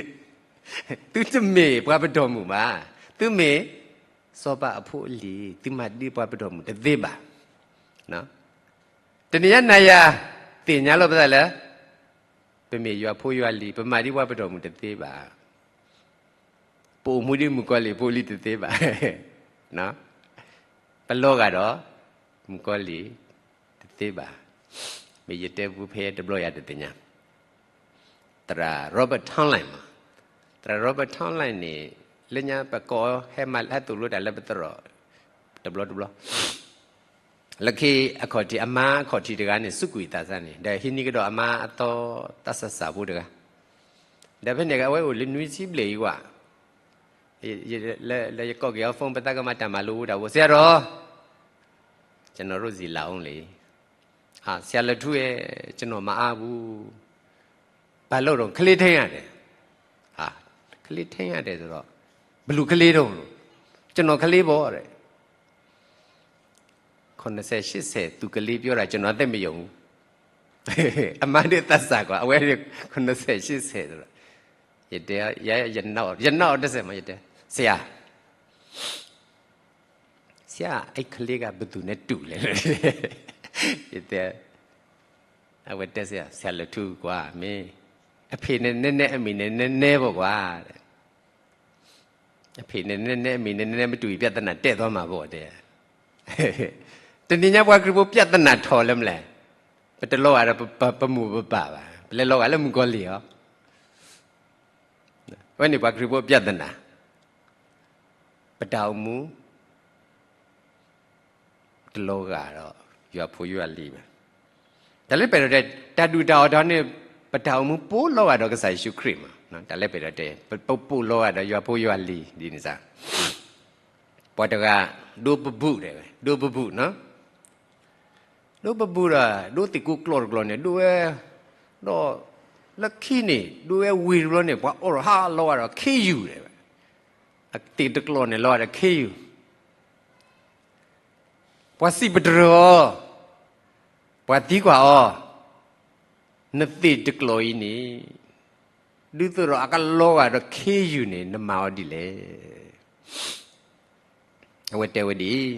သုတမ့ၢ်ပှၤပဒိၣ်မုၣ်ဘၣ်, သုမ့ၢ် စီၤပၤအဖိအလံၤ, သုမၤဒ်ပှၤပဒိၣ်မုၣ်တသ့ဘၣ်. တနံၤညါနၤယၤ သ့ၣ်ညါလီၤပသးလၢ ပမ့ၢ်ယွၤဖိယွၤလံၤ, ပမၤဒ်ပှၤပဒိၣ်မုၣ်တသ့ဘၣ်. ပအိၣ်မူဒ်မုၣ်ကီၤလံၢ်ဖိလံၤတသ့ဘၣ်. ပလီၤဂာ်ဒီး မုၣ်ကီၤလံၢ်တသ့ဘၣ်. မ့ၢ်ယတဲပူၤဖဲတဘျီယၤတသ့ၣ်ညါ သရၣ် Robert Tomlin မး, သရၣ် Robert Tomlin န့ၣ် လၢညါပကိးဟဲမၤဟဲသိၣ်လိတၢ်လၢ ပသရိာ် တဘျီတဘျီ, လၢခံအခီၣ်ထံး အမါအခီၣ်ထံးတဂၤန့ၣ် စူးကွံာ်သးစၢ်န့ၣ် ဒီးဟံးန့ၢ်ကဒီးအမါအသီ သးစၢ်စၢ်ဖိတဂၤ, ဒီးဖဲန့ၣ်အဝဲအိၣ်လၢနွံဆံဘျဲၣ်အံၤဝဲ, လၢယကိးက့ၤအီၤ phone ပသးကမၤတၢ်မၤလိတၢ်အိၣ် ဆရာတော်, ကျွန်တော်တို့ဆီလာအောင်လေ, ဆရာတော် ကျွန်တော်မအားဘူး, ဘာလုပ်တော့ ကလေးထိန်းရတယ်, ကလေးထိန်းရတယ်ဆိုတော့ ဘယ်လိုကလေးတုန်းလို့, ကျွန်တော်ကလေးပေါ့တဲ့, ခုနှစ်ဆယ်ရှစ်ဆယ် သူကလေးပြောတာ ကျွန်တော်သိပ်မယုံဘူး. အမါဒုးသးစၢ်ကွၢ် အဝဲဒုး ခုနှစ်ဆယ်ရှစ်ဆယ်ဆိုတော့, ယတဲ, ယနၢ်အီၤတစဲးမး ယတဲ, ဆရာ, ဆရာ, အဲ့ကလေးက ဘယ်သူနဲ့တူလဲ, ယတဲ, အဝဲတဲဆရာ, ဆရာလူၤထူကွၢ်, မ့ၢ်အဖေနဲ့နည်းနည်း အမေနဲ့နည်းနည်းပေါ့ကွၢ်, အဖေနဲ့နည်းနည်း အမေနဲ့နည်းနည်းမတူရင် ပြဿနာတက်သွားမှာပေါ့ တဲ. တနံၤညါပှၤခရံာ်ဖိ ပြဿနာထီၣ်လၢမလဲၣ်, ပတလီၤဂာ်ဒီးပမိၢ်ပပၢ်ဘၣ်, ပလဲၤလီၤဂာ်လၢမုၣ်ကီၤလံၢ်ဧါ. အဝဲန့ၣ်ပှၤခရံာ်ဖိ ပြဿနာ, ပတၢ်အိၣ်မူ တလီၤဂာ်ဒီး ယွၤဖိယွၤလံၤဘၣ်. တၢ်လၢပအဲၣ်ဒိးတဲ တၢ်ဒူၣ်တၢ်အီၣ်တၢ်န့ၣ် ပတၢ်အိၣ်မူပိာ်လီၤဂာ်ဒီးကစၢ်ယ့ၣ်ၡူးခရံာ်မး. တၢ်လၢပအဲၣ်ဒိးတဲ ပပိာ်လီၤဂာ်ဒီးယွၤဖိယွၤလံၤဒ်န့ၣ်စ့ၢ်, ပှၤတဂၤ ဒိပဘူးတဲဝဲ ဒိပဘူးနီၤ, ဒိပဘူးဒီး ဒိသ့ၣ်ကိးကျီၢ်တကျီၢ်န့ၣ် ဒိဝဲ, ဒီး လၢခံန့ၣ် ဒိဝဲဝ့ၢ်တဘျီန့ၣ် ပှၤအိးထီၣ်ဟးလီၤဂာ်ဒီးခ့ယုၢ်တဲဝဲ, အသ့ၣ်တကျီၢ်န့ၣ်လီၤဂာ်ဒီးခ့ယုၢ် ပှၤစံးပတြၢၤအီၤ, ပှၤသံကွၢ်အီၤ, နသ့ၣ်တကျီၢ်အံၤန့ၣ် ဒ်သိးဒီးအကလီၤဂာ်ဒီးခ့ယုၢ်န့ၣ် နမၤအီၤဒ်လဲၣ်. အဝဲတဲဝဲဒ်အံၤ,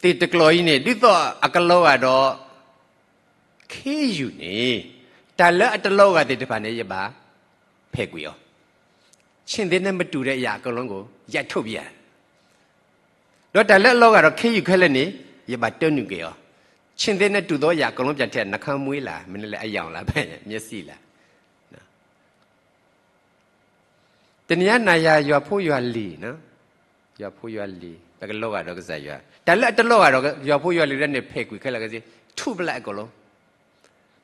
သ့ၣ်တကျီၢ်အံၤန့ၣ် ဒ်သိးအကလီၤဂာ်ဒီး ခ့ယုၢ်န့ၣ် တၢ်လၢအတလီၤဂာ်သ့ၣ်တဖၣ်န့ၣ် ယဘၣ်ဖဲးကွံာ်အီၤ, ခြင်္သေ့နဲ့မတူတဲ့အရာအကုန်လုံးကို ရိုက်ထုတ်ပစ်ရ ဒီးတၢ်လၢအလီၤဂာ်ဒီးခ့ယုၢ်ခဲလၢာ်န့ၣ် ယဘၣ်တၢနုာ်က့ၤအီၤ, ခြင်္သေ့နဲ့တူးသောအရာအကုန်လုံး ပြန်ထည့်, နှာခေါင်းမွေးလား, မျက်စိလား. တနံၤညါနၤယၤယွၤဖိယွၤလံၤ, ယွၤဖိယွၤလံၤ ပကလီၤဂာ်ဒီးကစၢ်ယွၤ, တၢ်လၢအတလီၤဂာ်ဒီးယွၤဖိယွၤလံၤဒ်န့ၣ် ဖဲးကွံာ်ခဲလၢာ်ခဲဆ့, ထုးပလၢအကီၢ်လီၤ.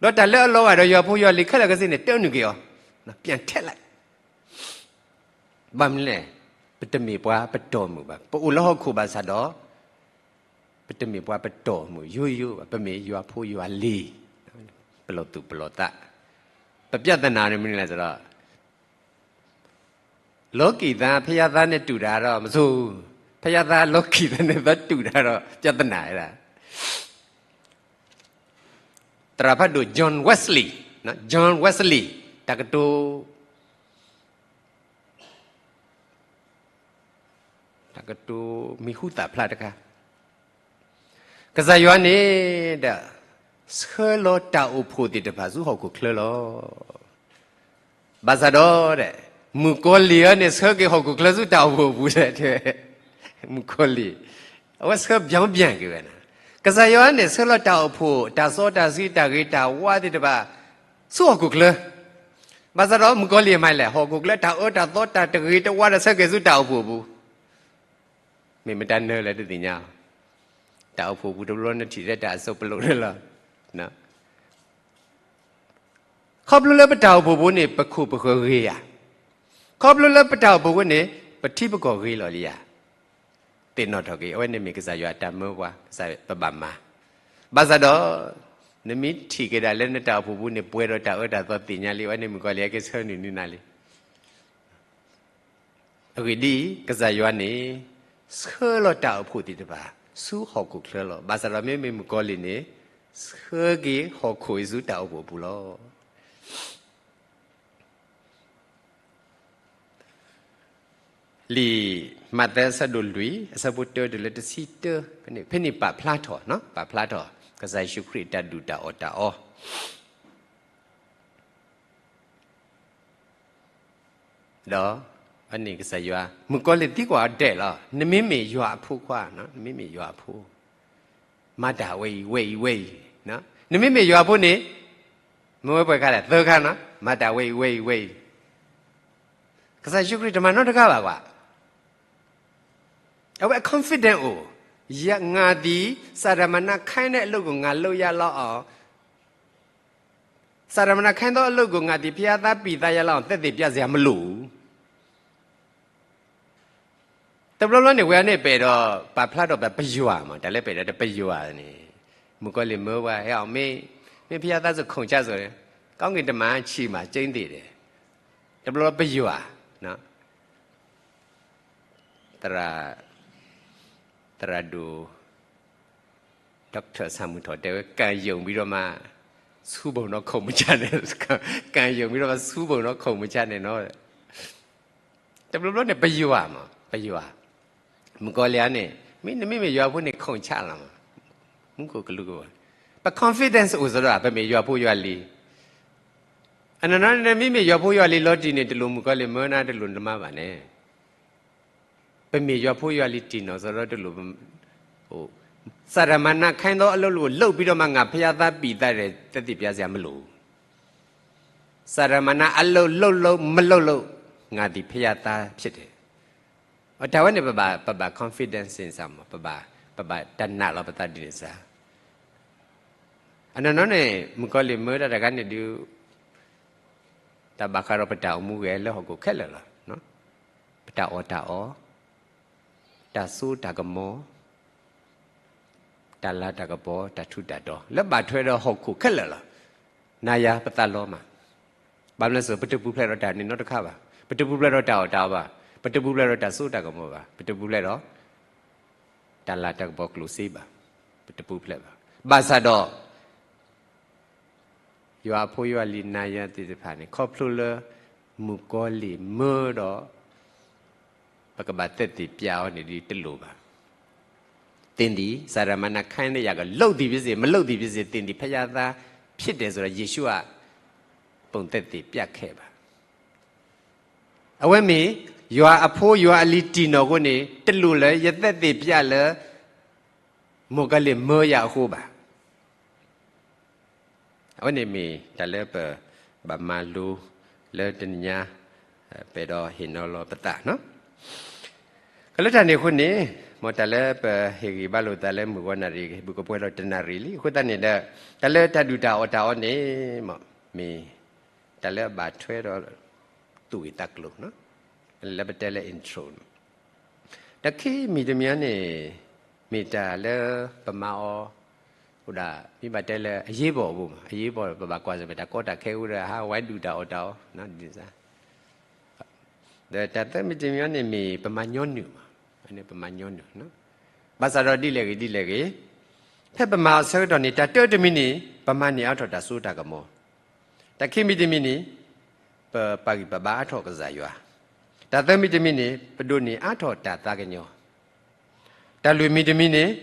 ဒီးတၢ်လၢအလီၤဂာ်ဒီးယွၤဖိယွၤလံၤခဲလၢာ်ခဲဆ့န့ၣ် တၢနုာ်က့ၤအီၤ, ပြန်ထည့်လိုက်. ဘၣ်မနုၤလဲၣ်, ပတမ့ၢ်ပှၤပတီၢ်မုၢ်ဘၣ်, ပအိၣ်လၢဟီၣ်ခိၣ်ဘၣ်ဆၣ်ဒီး ပတမ့ၢ်ပှၤပတီၢ်မုၢ်ယိယိဘၣ်, ပမ့ၢ်ယွၤဖိယွၤလံၤ, ပလီၢ်သူၣ်ပလီၢ်သး, ပပြဿနာန့ၣ်မနုၤလဲၣ်ဒီး လောကီသား ဘုရားသားနဲ့တူတာတော့မဆိုးဘူး, ဘုရားသား လောကီသားနဲ့သွားတူတာတော့ ပြဿနာအဲ့ဒါ. သရၣ်ဖးဒိၣ် John Wesley, John Wesley တကတိၤ တကတိၤမံၤဟူသၣ်ဖျါတခါ, ကစၢ်ယွၤန့ၣ်ဒီး ဆှၢလီၤတၢ်အိၣ်ဖှိၣ်သ့ၣ်တဖၣ်ဆူဟီၣ်ခိၣ်ချၢလီၤ. ဘၣ်ဆၣ်ဒီး မုၣ်ကီၤလံၢ်အံၤန့ၣ် ဆှၢက့ၤဟီၣ်ခိၣ်ချၢဆူတၢ်အိၣ်ဖှိၣ်အပူၤလဲၣ်, မုၣ်ကီၤလံၢ် အဝဲဆှၢ ပြောင်းပြန် က့ၤဝဲန့ၣ်, ကစၢ်ယွၤန့ၣ် ဆှၢလီၤတၢ်အိၣ်ဖှိၣ် တၢ်စီတၢ်ဆှံ တၢ်ဂ့ၤတၢ်ဝါသ့ၣ်တဖၣ် ဆူဟီၣ်ခိၣ်ချၢ, ဘၣ်ဆၣ်ဒီး မုၣ်ကီၤလံၢ်မၤလဲၣ်, ဟီၣ်ခိၣ်ချၢတၢ်အၢတၢ်သီ တၢ်တဂ့ၤတဝါဒီး ဆှၢက့ၤဆူတၢ်အိၣ်ဖှိၣ်အပူၤ, မ့ၢ်မတၤနၢၤလဲၣ်တသ့ၣ်ညါ, တၢ်အိၣ်ဖှိၣ်အပူၤတဘျီနထံၣ်ထဲတၢ်အစိပလိာ်န့ၣ်လီၤ. ခီဖျိလၢပတၢ်အိၣ်ဖှိၣ်ပူၤန့ၣ် ပခိၣ်ပဃၢၤဂ့ၤဧါ, ခီဖျိလၢပတၢ်အိၣ်ဖှိၣ်ပူၤန့ၣ် ပထံပကီၢ်ဂ့ၤလီၤလံဧါ, သ့ၣ်နီၣ်ထီၣ်က့ၤ အဝဲန့ၣ်မ့ၢ်ကစၢ်ယွၤအတၢ်မၢပှၤ, ကစၢ်ပဘၣ်မၤ, ဘၣ်ဆၣ်ဒီး နမ့ၢ်ထံၣ်က့ၤဒၣ်လၢနတၢ်အိၣ်ဖှိၣ်ပူၤန့ၣ် ပှဲၤဒီးတၢ်အၢတၢ်သီသ့ၣ်ညါလံ, အဝဲန့ၣ်မုၣ်ကီၤလံၢ်အကဆှၢနုာ်နုာ်နၤလံ. အဂ့ၢ်ဒ်အံၤ, ကစၢ်ယွၤန့ၣ် ဆှၢလီၤတၢ်အိၣ်ဖှိၣ်သ့ၣ်တဖၣ် ဆူဟီၣ်ခိၣ်ချၢလီၤ. ဘၣ်ဆၣ်ဒီးမ့မ့ၢ်မုၣ်ကီၤလံၢ်န့ၣ် ဆှၢက့ၤဟီၣ်ခိၣ်အံၤဆူတၢ်အိၣ်ဖှိၣ်အပူၤလီၤ. လံာ်မးသဲအဆၢဒိၣ်လွံၢ် အဆၢဖိတၢတုၤလၢတဆံတၢ, ဖဲန့ၣ်ပာ်ဖျါထီၣ်, ပာ်ဖျါထီၣ် ကစၢ်ယ့ၣ်ၡူးခရံာ်အတၢ်ဒူၣ်တၢ်အီၣ်တၢ်အီ ဒီး အန့ၣ်ကစၢ်ယွၤ မုၣ်ကီၤလံၢ်သံကွၢ်အီၤဒဲးလီၤ, နမ့မ့ၢ်ယွၤအဖိခွါ, နမ့မ့ၢ်ယွၤအဖိ, မၤတၢ်ဝဲအံၤ ဝဲအံၤ ဝဲအံၤ, နမ့မ့ၢ်ယွၤအဖိန့ၣ် မ့ၢ်ဝဲပှဲၤခါလဲၣ်, သၢခါနီၤ, မၤတၢ်ဝဲအံၤ ဝဲအံၤ ဝဲအံၤ, ကစၢ်ယ့ၣ်ၡူးခရံာ်တမၤနီတဂၤဘၣ်ကွၢ်. အဝဲအ confident အိၣ်, ယ ငါသည် စာတမဏေခိုင်းတဲ့အလုပ်ကို ငါလုပ်ရလောက်အောင်, စာတမဏေခိုင်းသောအလုပ်ကို ငါသည် ဘုရားသား ပြည်သားရလောက်အောင် သက်သေပြစရာမလိုဘူး. တဘျီဘျီန့ၣ် ဝဲန့ၣ်ပဲာ်ဒီး ပာ်ဖျါထီၣ်ပယွၤမး, တၢ်လၢပဲာ်ဒီးတပယွၤန့ၣ်, မုၣ်ကီၤလံၢ်မၢပှၤ ဟဲအီၤ မ့ၢ် မ့ၢ်ဘုရားသားဆိုခုန်ချစို့, ကောင်းကင်တမန်က ချီမှာ ကျိန်းသေတယ်, တဘျီဘျီပယွၤ, သရၣ် သရၣ်ဒိၣ် doctor ဆၣ်မုၢ်ထီၣ်တဲဝဲ ကံယုံပြီးတော့မှ ဆူးပုံတော့ခုန်မချနဲ့, ကံယုံပြီးတော့မှ ဆူးပုံတော့ခုန်မချနဲ့နော်. တဘျီဘျီန့ၣ် ပယွၤမး, ပယွၤ, မုၣ်ကီၤလံၢ်န့ၣ် မ့ၢ်နမ့မ့ၢ်ယွၤဖိန့ၣ် ခုန်ချလီၤမး, မူခိၣ်ကလူးကဝီၤ, ပ confidence အိၣ်စ့ၢ်ကီး ပမ့ၢ်ယွၤဖိယွၤလံၤ, အနီၢ်နီၢ်န့ၣ် မ့မ့ၢ်ယွၤဖိယွၤလံၤလီၤတံၢ်န့ၣ် တလိၣ်မုၣ်ကီၤလံၢ်မၢနၤ တလိၣ်နမါဘၣ်န့ၣ် ပမ့ၢ်ယွၤဖိယွၤလံၤတံၢ်နီၢ်စ့ၢ်ကီး တလိၣ်, စာတမဏေခိုင်းသောအလုပ်ကို လုပ်ပြီးတော့မှ ငါဘုရားသား ပြည်သားတယ် သက်သေပြစရာမလိုဘူး. စာတမဏေအလုပ် လုပ်လုပ်မလုပ်လုပ် ငါသည်ဘုရားသားဖြစ်တယ်. တၢ်ဝဲန့ၣ် ပဘၣ် ပဘၣ် confidence စ့ၢ်ကီးမး, ပဘၣ် ပဘၣ်တနာ်လီၤပသးဒ်န့ၣ်စ့ၢ်ကီး. အနီၢ်နီၢ်န့ၣ် မုၣ်ကီၤလံၢ်မၢတၢ်တဂၤန့ၣ်ဒုး တၢ်ဘၣ်ဃးဒီးပတၢ်အိၣ်မူဂဲၤလၢဟီၣ်ခိၣ်ခဲလၢာ်လီၤ. ပတၢ်အီၣ်တၢ်အီ, တၢ်စိတၢ်ကမီၤ, တၢ်လၤတၢ်ကပီၤ, တၢ်ထူးတၢ်တီၤ လၢဘၣ်ထွဲဒီးဟီၣ်ခိၣ်ခဲလၢာ်လီၤ. နၤယၤပသးလီၤမး, ဘၣ်မနုၤလဲၣ်, ပတပူၤဖျဲးဒီးတၢ်န့ၣ်နီတခါဘၣ်. ပတပူၤဖျဲးဒီးတၢ်အီၣ်တၢ်အီဘၣ်. ပတပူၤဖျဲးဒီးတၢ်စိတၢ်ကမီၤဘၣ်. ပတပူၤဖျဲးဒီး တၢ်လၤတၢ်ကပီၤကျိၣ်စ့ဘၣ်. ပတပူၤဖျဲးဘၣ်. ဘၣ်ဆၣ်ဒီး ယွၤအဖိယွၤလံၤနၤယၤသ့ၣ်တဖၣ်န့ၣ် ခီဖျိလၢ မုၣ်ကီၤလံၢ်မၢဒီး ပကဘၣ်သက်သေပြအီၤန့ၣ် ဒ်တလိၣ်ဘၣ်. သင်သည် စာတမဏေခိုင်းတဲ့ຢာက လုပ်သည်ဖြစ်စေ မလုပ်သည်ဖြစ်စေ သင်သည် ဘုရားသားဖြစ်တယ်ဆိုတာ ယေရှုက ပုံသက်သေပြခဲ့ပါ. အဝဲမ့ၢ် ယွၤအဖိယွၤအလံၤတံၢ်နီၢ်အဃိန့ၣ် တလိၣ်လၢယသက်သေပြလၢ မုၣ်ကီၤလံၢ်မၢယၤအဃိဘၣ်. အဝဲန့ၣ်မ့ၢ်တၢ်လၢပဘၣ်မၤလိလၢတနံၤညါ ပအဲၣ်ဒိးဟ့ၣ်နီၤလီၤပသး. ကလၢတၢ်န့ၣ်အဃိန့ၣ် မ်တၢ်လၢပဟ့ၣ်ဂံၢ်ဘါလိာ်သးလၢမုၢ်ဂီၤနၣ်ရံၣ် ဟ့ၣ်ပူၤကပှဲၤဒီးတနၣ်ရံၣ်လံ. အဃိသတးန့ၣ်ဒီး တၢ်လၢတၢ်ဒုၣ်တၢ်အီၣ်တၢ်အီန့ၣ် မ့ၢ်တၢ်လၢအဘၣ်ထွဲဒီး သူၣ်ဂ့ၢ်သးကျိၤ လၢပတဲလၢ intro တၢ်ခံမံၤတမံၤန့ၣ် မ့ၢ်တၢ်လၢပမၤအီၤ အိၣ်ဒၣ် မ့ၢ်ဘၣ်တဲလၢအရေးပေါ်အပူၤမး, အရေးပေါ် ပဘၣ်ကွၢ်ဆၢၣ်မဲာ်တၢ်ကီတၢ်ခဲအိၣ်ဒီး ဟးဝဲဒုၣ်တၢ်အီၣ်တၢ်အီ ဒ်န့ၣ်စ့ၢ်. ဒီးတၢ်သၢမံၤတမံၤန့ၣ်မ့ၢ်ပမၤညီနုၢ်မး, ပမၤညီနုၢ်. ဘၣ်ဆၣ်ဒီးဒ်လဲၣ်ဂ့ၤဒ်လဲၣ်ဂ့ၤ, ဖဲပမၤအီၤဆၢကတီၢ်န့ၣ် တၢ်တၢတမံၤန့ၣ် ပမၤန့ၢ်အါထီၣ်တၢ်စိတၢ်ကမီၤ, တၢ်ခံမံၤတမံၤန့ၣ် ပပာ်ဂံၢ်ပာ်ဘါအါထီၣ်ကစၢ်ယွၤ, တၢ်သၢမံၤတမံၤန့ၣ် ပဒိးန့ၢ်အါထီၣ်တၢ်သးကညီၤ, တၢ်လွံၢ်မံၤတမံၤန့ၣ်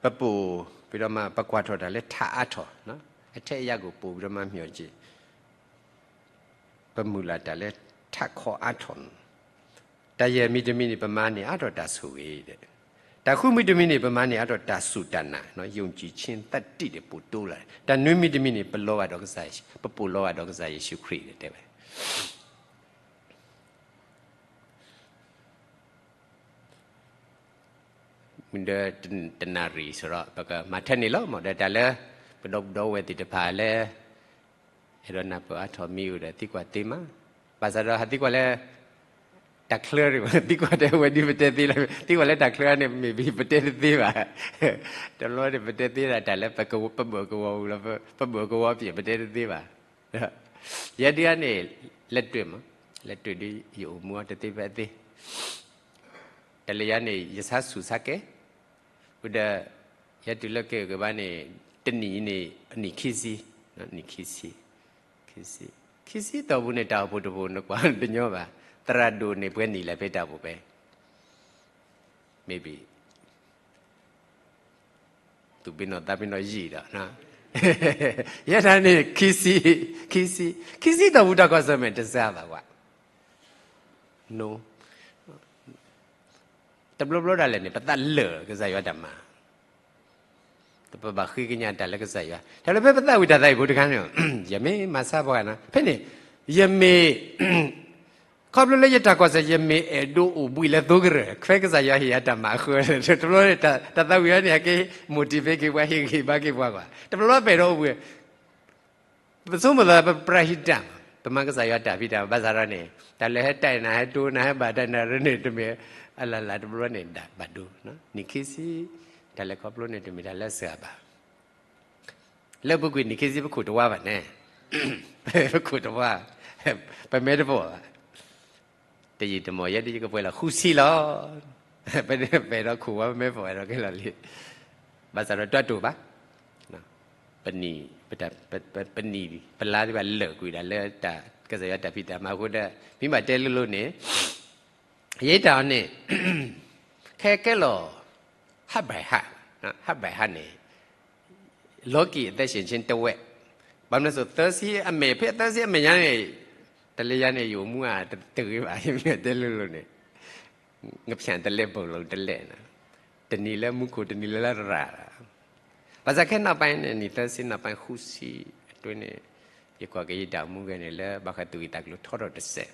ပပိာ် ပြီးတော့မှ ပကွၢ်ထီၣ်တၢ်လၢထးအါထီၣ်, အထဲအယၢ်ကို ပိုပြီးတော့မှ မျှော်ကြည့်, ပမုၢ်လၢ်တၢ်လၢထးခီအါထီၣ်, တၢ်ယဲၢ်မံၤတမံၤန့ၣ် ပမၤန့ၢ်အါထီၣ်တၢ်ဆိၣ်ဂ့ၤ, တၢ်ဃုမံၤတမံၤန့ၣ် ပမၤန့ၢ်အါထီၣ်တၢ်စူၢ်တၢ်နာ်, ယုံကြည်ခြင်းသတ္တိ ဒီးပိုတိုးလာ, တၢ်နွံမံၤတမံၤန့ၣ် ပလီၤဂာ်ဒီးကစၢ်ယ့ၣ်ၡူး, ပပိာ်လီၤဂာ်ဒီးကစၢ်ယ့ၣ်ၡူးခရံာ် တဲဝဲ မ့ၢ်ဒီးတနၣ်ရံၣ်စ့ၢ်ဒီး ပကမၤထဲန့ၣ်လီၤ. မ့ၢ်ဒီးတၢ်လၢ ပဒီပုၢ်ဒီဝဲၢ်သ့ၣ်တဖၣ်လၢ အဲၣ်ဒိးနၢ်ပၢၢ်အါထီၣ်မ့ၢ်အိၣ်ဒီးသံကွၢ်သ့မး, ဘၣ်ဆၣ်ဒီးဟးသံကွၢ်လၢ တၢ်ချၢ သံကွၢ်တဲဝဲဒ်ပတဲသ့လီၤ, သံကွၢ်လၢတၢ်ချၢန့ၣ် မ့ၢ်ဘၣ်ပတဲတသ့ဘၣ်, တဘျီန့ၣ် ပတဲသ့ဒၣ်တၢ်လၢပဘၢၣ်ကဝီၤပူၤလီၤ, ပဘၢၣ်ကဝီၤပ့ၣ် ပတဲတသ့ဘၣ်. ယဲဒ်အံၤန့ၣ် လဲၤတွံၢ်မး, လဲၤတွံၢ်ဒ်ယအိၣ်မူအီၤတသ့ဖဲအသ့, တၢ်လၢယၤန့ၣ် ယဆါဆူၣ်ဆါကဲ, ဒီး ယဲတုၤလၢကဲကဘၣ်န့ၣ် တနံၣ်န့ၣ် နံၣ်ခံဆံ, နံၣ်ခံဆံ, ခံဆံ, ခံဆံတီၢ်ပူၤန့ၣ် တၢ်အိၣ်ဖှိၣ်တဖှိၣ် နကွၢ်တညီဘၣ်, သရၣ်ဒိၣ်န့ၣ် ပှဲၤနံၣ်လဲၣ်ဖဲတၢ်အိၣ်ဖှိၣ်ဖဲ maybe သူၣ်ဘ့ၣ်နီၣ်သးဘ့ၣ်နီၣ်ယံာ်ဒီး, ယဲဒၣ်န့ၣ် ခံဆံ, ခံဆံ, ခံဆံတီၢ်ပူၤတၢ်ကွၢ်ဆၢၣ်မဲာ်တစှၤဘၣ်ဝဲ, တဘျီဘျီဒၣ်လဲာ်န့ၣ် ပသးလၢာ်ကစၢ်ယွၤတၢ်မၤ, ပဘၣ်ဃ့ကညးတၢ်လၢကစၢ်ယွၤ, တၢ်လၢဖဲပသးဝံၣ်တၢ်သးဝံၣ်ဖိတခါန့ၣ်, ယမ့ၢ်မၤဆါပှၤဂၤနီၤ, ဖဲန့ၣ် ယမ့ၢ် ခီဖျိလၢယတၢ်ကွၢ်ဆၢၣ် ယမ့ၢ်အဲၣ်ဒိးအိၣ်ဘှံးလၢသိကရၢၢ် ဖဲကစၢ်ယွၤဟ့ၣ်ယၤတၢ်မၤအဃၢ, တဘျီန့ၣ် တၢ်သးဝံၣ်ဝဲန့ၣ် အကဲ motivate က့ၤပှၤ ဟ့ၣ်ဂံၢ်ဘါက့ၤပှၤကွၢ်, တဘျီဘျီပအဲၣ်ဒိးအိၣ်ဘှံး ပဆိကမိၣ်သးလၢပပရၤဟံးတၢ်, ပမၤကစၢ်ယွၤတၢ်ဖံးတၢ်မၤဘၣ်ဆၣ်ဒီးန့ၣ်, တၢ်လၢဟဲတၢ်အံၤနၤဟဲတိၢ်နၤဟဲဘၣ်တၢ်နၤရၢန့ၣ် တမ့ၢ်အလၢ်လၢ်တဘျီန့ၣ် ဘၣ်ဒိ, နံၣ်ခံဆံ, တၢ်လဲၤခီဖျိန့ၣ် တမ့ၢ်တၢ်လၢအစှၤဘၣ်. လၢပူၤကွံာ်နံၣ်ခံဆံ ပခိၣ်တဝါဘၣ်န့ၣ်, ပခိၣ်တဝါ, ပမဲတပီၢ်ဘၣ်. တယံာ်တမီၢ် ယဲဒၣ်ယကပှဲၤလီၤဃုဆံလီၤ. ပအဲၣ်ဒိးခိၣ်ဝါ ပမဲပီၢ်အဲၣ်ဒိးကဲလီၤလံ. ဘၣ်ဆၣ်ဒီးတၢ်တိာ်ဘၣ်, ပနံၣ်, ပနံၣ်ပလါသ့ၣ်တဖၣ်လၢာ်ကွံာ်ဒၣ်လၢတၢ် ကစၢ်ယွၤတၢ်ဖံးတၢ်မၤအဃိဒီး မ့ၢ်ဘၣ်တဲလိၤလိၤန့ၣ်, ယဲတၢ်အီၤန့ၣ် ခဲကဲလီၤ ဟးဘၣ်ဟး, ဟးဘၣ်ဟးန့ၣ် လီၤက့ၤအသက်ရှင်ခြင်းတစ်ဝက်, ဘၣ်မနုၤလဲၣ်ဆို သၢဆံအမဲာ်, ဖဲသၢဆံအမဲာ်ညါန့ၣ် တၢ်လၢယၤန့ၣ် ယအိၣ်မူဧါ တဂ့ၤဘၣ်, ယမ့ၢ်တဲလိၤလိၤန့ၣ် ငါးဖြတ်တလဲ ဘောလုံးတစ်လက်န့ၣ်, တနံၤလၢမူခိၣ် တနံၤလၢလရာ်, ဘၣ်ဆၣ်ခဲနီၢ်ပၤန့ၣ် နံၣ်သၢဆံနီၢ်ပၤ ဃုဆံအတွင်းန့ၣ် ယကွၢ်က့ၤယတၢ်အိၣ်မူဂဲၤန့ၣ် လၢဘၣ်ဃးသူၣ်ဂ့ၢ်သးကျိၤထီထီၣ်တစဲး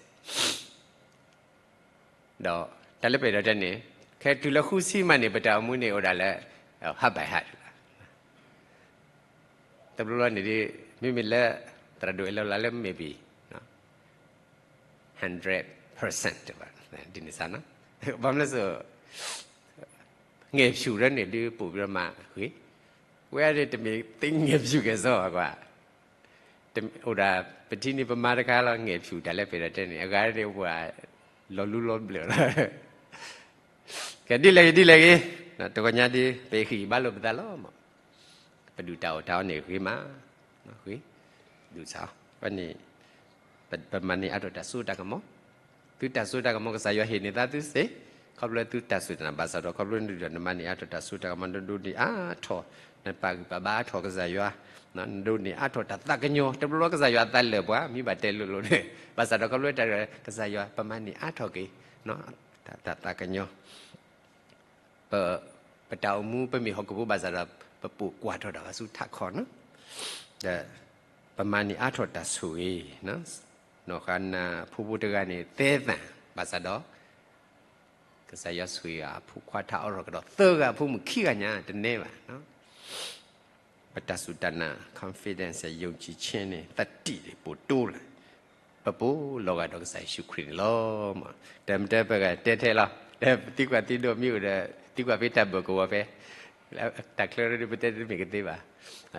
ဒီးတၢ်လၢပအဲၣ်ဒိးတဲန့ၣ် ခဲတုၤလၢဃုဆံမးန့ၣ် ပတၢ်အိၣ်မူန့ၣ်အိၣ်ဒၣ်လၢ ဟးဘၣ်ဟးလီၤ. တဘျီဘျီန့ၣ်ဒ် မ့မ့ၢ်လၢ သရၣ်ဒိၣ်အဲၣ်လီၤလၢ maybe hundred percent ဘၣ်, ဒ်န့ၣ်စ့ၢ်နီၤ, ဘၣ်မနုၤလဲၣ်, ငဲၢ်ဖၠူၣ်ဒၣ်န့ၣ်ဒ် ပိာ်မၤဂ့ၤ, ဝဲဒၣ်တမ့ၢ်သ့ၣ်ငဲၢ်ဖၠူၣ်ကဲၣ်ဆိးဘၣ်ကွၢ်, အိၣ်ဒၣ် ပထံၣ်န့ၢ်ပမါတခါလီၤ ငဲၢ်ဖၠူၣ်တၢ်လၢပှဲၤဒီးတဲန့ၣ် အဂၤန့ၣ်အိၣ်ပှၤ လီၤလူလီၤဘျၢၣ်လီၤ ကဲဒ်လဲၣ်ဂ့ၤဒ်လဲၣ်ဂ့ၤ, တဂီၤညါဒ် ပဟ့ၣ်ဂံၢ်ဘါလိာ်ပသးလီၤမး, ပဒုၣ်တၢ်အိၣ်တၢ်အီန့ၣ်ဂ့ၤမး, ဂ့ၤ, ဒုးစး, ဝဲန့ၣ် ပမၤန့ၢ်အါထီၣ်တၢ်စိတၢ်ကမီၤ, သုတၢ်စိတၢ်ကမီၤ ကစၢ်ယွၤဟ့ၣ်န့ၢ်သးသုသ့, ခီဖျိသုတၢ်စူၢ်တၢ်နာ် ဘၣ်ဆၣ်ဒီးခီဖျိနဒုၣ်တၢ်နမၤန့ၢ်အါထီၣ်တၢ်စိတၢ်ကမီၤ နဒိးန့ၢ်အါထီၣ် နပာ်ဂံၢ်ပာ်ဘါအါထီၣ်ကစၢ်ယွၤ, နဒိးန့ၢ်အါထီၣ်တၢ်သးကညီၤ တဘျီဘျီကစၢ်ယွၤအသးလၢာ်ပှၤ မ့ၢ်ဘၣ်တဲလိၤလိၤန့ၣ် ဘၣ်ဆၣ်ဒီးခီဖျိတၢ်ကစၢ်ယွၤ ပမၤန့ၢ်အါထီၣ်က့ၤ တၢ်သးကညီၤ ပ ပတၢ်အိၣ်မူ ပမ့ၢ်ဟီၣ်ခိၣ်ဖိဘၣ်ဆၣ်ဒီး ပပိာ်ကွၢ်ထီၣ်တၢ်ဘၣ်ဆူထးခီနီၤ, ဒီး ပမၤန့ၢ်အါထီၣ်တၢ်ဆိၣ်ဂ့ၤ, နီၢ်ဃါနၤဖိဖိတဂၤန့ၣ် သဲသၣ် ဘၣ်ဆၣ်ဒီး ကစၢ်ယွၤဆိၣ်ဂ့ၤအဖိခွါထါအီထီၣ်ကဒီးသၢဂၤ အဖိမုၣ်ခံဂၤညါ တနဲဘၣ် ပတၢ်စူၢ်တၢ်နာ် confidence ယုံကြည်ခြင်းန့ၣ် သတ္တိန့ၣ် ပိုတိုးလာ, ပပိာ်လီၤဂာ်ဒီးကစၢ်ယ့ၣ်ၡူးခရံာ်န့ၣ်လီၤ. တမ့ၢ်တဲပကတဲထဲလီၤ, တသံကွၢ်သံဒိးမ့ၢ်အိၣ်ဒီး သံကွၢ်ဖဲတၢ်ဘၢၣ်ကဝီၤဖဲ တၢ်ချၢဒီးပတဲတမ့ၢ်ကသ့ဘၣ်.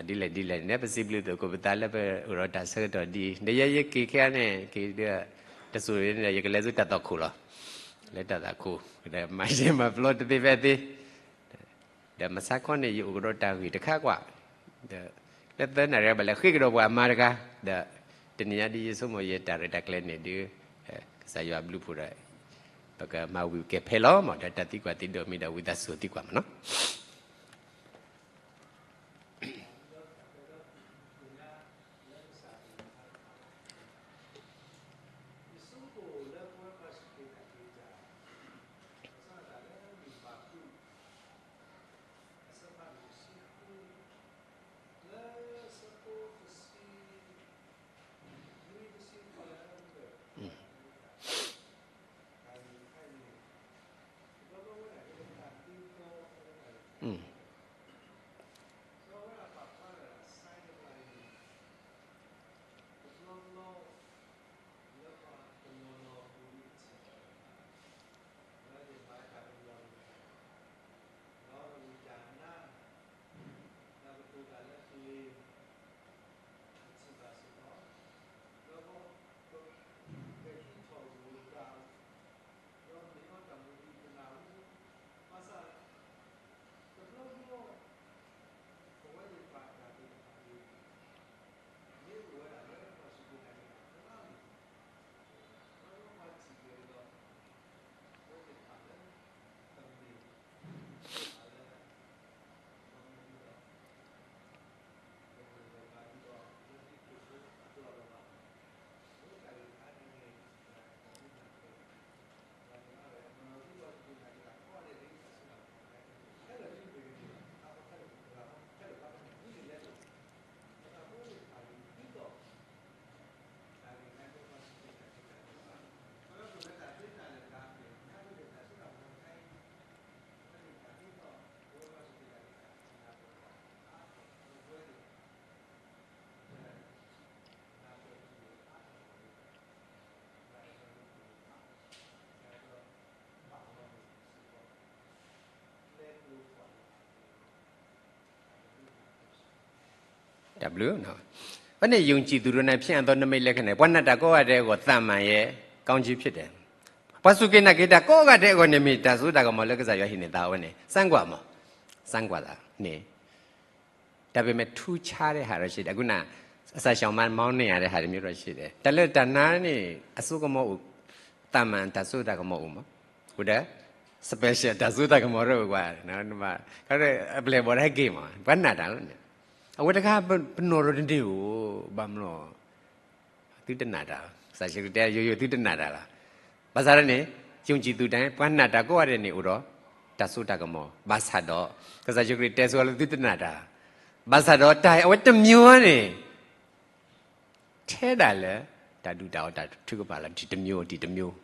ဒ်လဲၣ်ဒ်လဲၣ်န့ၣ် ပစံးဘျုးသကိးပသးလၢပအိၣ်ဒီးတၢ်ဆၢကတီၢ်ဒ်အံၤ, ဒီးယဲယက့ၤခဲအံၤန့ၣ် က့ၤဒီး တစိၤန့ၣ် ယကလဲၤဆူတၢ်သွၣ်ခိၣ်လီၤ. လဲၤတၢ်သွၣ်ခိၣ် ဒီးမၤယဲၢ်မၤပျီတသ့ဖဲသ့ ဒီးမဆါခီန့ၣ် ယအိၣ်ကဒီးတၢ်ဂ့ၢ်တခါကွၢ်, ဒီးလၢသၢနၣ်ရံၣ်ဘၣ်လဲၤဃ့ကဒီးပှၤမါတဂၤ, ဒီးတနံၤညါဒ်ယဆိကမိၣ် ယတၢ်ရဲၣ်တၢ်ကျဲၤန့ၣ်ဒ် ကစၢ်ယွၤဘျုးဖှိၣ်ဒီး ပကမၤဝံၤကဲၤဖဲလီၤမး, ဒီးတၢ်သံကွၢ်သံဒိးမ့ၢ်ဒီးဝံသးစူၤသံကွၢ်မးနီၤ. တၢ်ဘျုး, အဝဲန့ၣ် ယုံကြည်သူတို့၌ ဖြစ်အပ်သော နိမိတ်လက္ခဏာ ပှၤနာ်တၢ်ကိးဂၤဒဲးအဂီၢ် သာမန်ရဲ့ ကောင်းကြီးဖြစ်တယ်. ပှၤစူၢ်က့ၤနာ်က့ၤတၢ်ကိးဂၤဒဲးအဂီၢ်န့ၣ် မ့ၢ်တၢ်စိတၢ်ကမီၤလၢကစၢ်ယွၤဟ့ၣ်န့ၢ်သးဝဲန့ၣ် စမ်းကွၢ်မး, စမ်းကွၢ်သးန့ၣ် ဒါပေမဲ့ ထူးခြားတဲ့ဟာတော့ရှိတယ်. အခုန အစာရှောင်မန်း မောင်းနှင်ရတဲ့ဟာတွေမျိုးတော့ရှိတယ်. တၢ်လၢတၢ်နါန့ၣ် အစိကမီၤအိၣ်, သာမန် တၢ်စိတၢ်ကမီၤအိၣ်မး, အိၣ်ဒီး special တၢ်စိတၢ်ကမီၤရၢၢ်ကွၢ်, အပျဲၢ်ဘီၣ်တၢ်ဟဲက့ၤမး ပှၤနာ်တၢ်လီၤန့ၣ်, အဝဲတခါပနီၢ်ဒီးတန့ၢ်ဧိၤ, ဘၣ်မနုၤ သုတနာ်တၢ်, ကစၢ်ယ့ၣ်ၡူးခရံာ်တဲယိယိ သုတနာ်တၢ်လီၤ. ဘၣ်ဆၣ်ဒီးန့ၣ် ယုံကြည်သူတိုင်း ပှၤနာ်တၢ်ကိးဂၤဒဲးန့ၣ် အိၣ်ဒီး တၢ်စိတၢ်ကမီၤ, ဘၣ်ဆၣ်ဒီး ကစၢ်ယ့ၣ်ၡူးခရံာ်တဲဆိလၢသုတနာ်တၢ်, ဘၣ်ဆၣ်ဒီးတၢ်အဝဲတမျိုးန့ၣ် ထဲဒၣ်လၢ တၢ်ဒုၣ်တၢ်အီၣ်တၢ်ထုကဖၣ်လီၤ တမျိုးတမျိုး,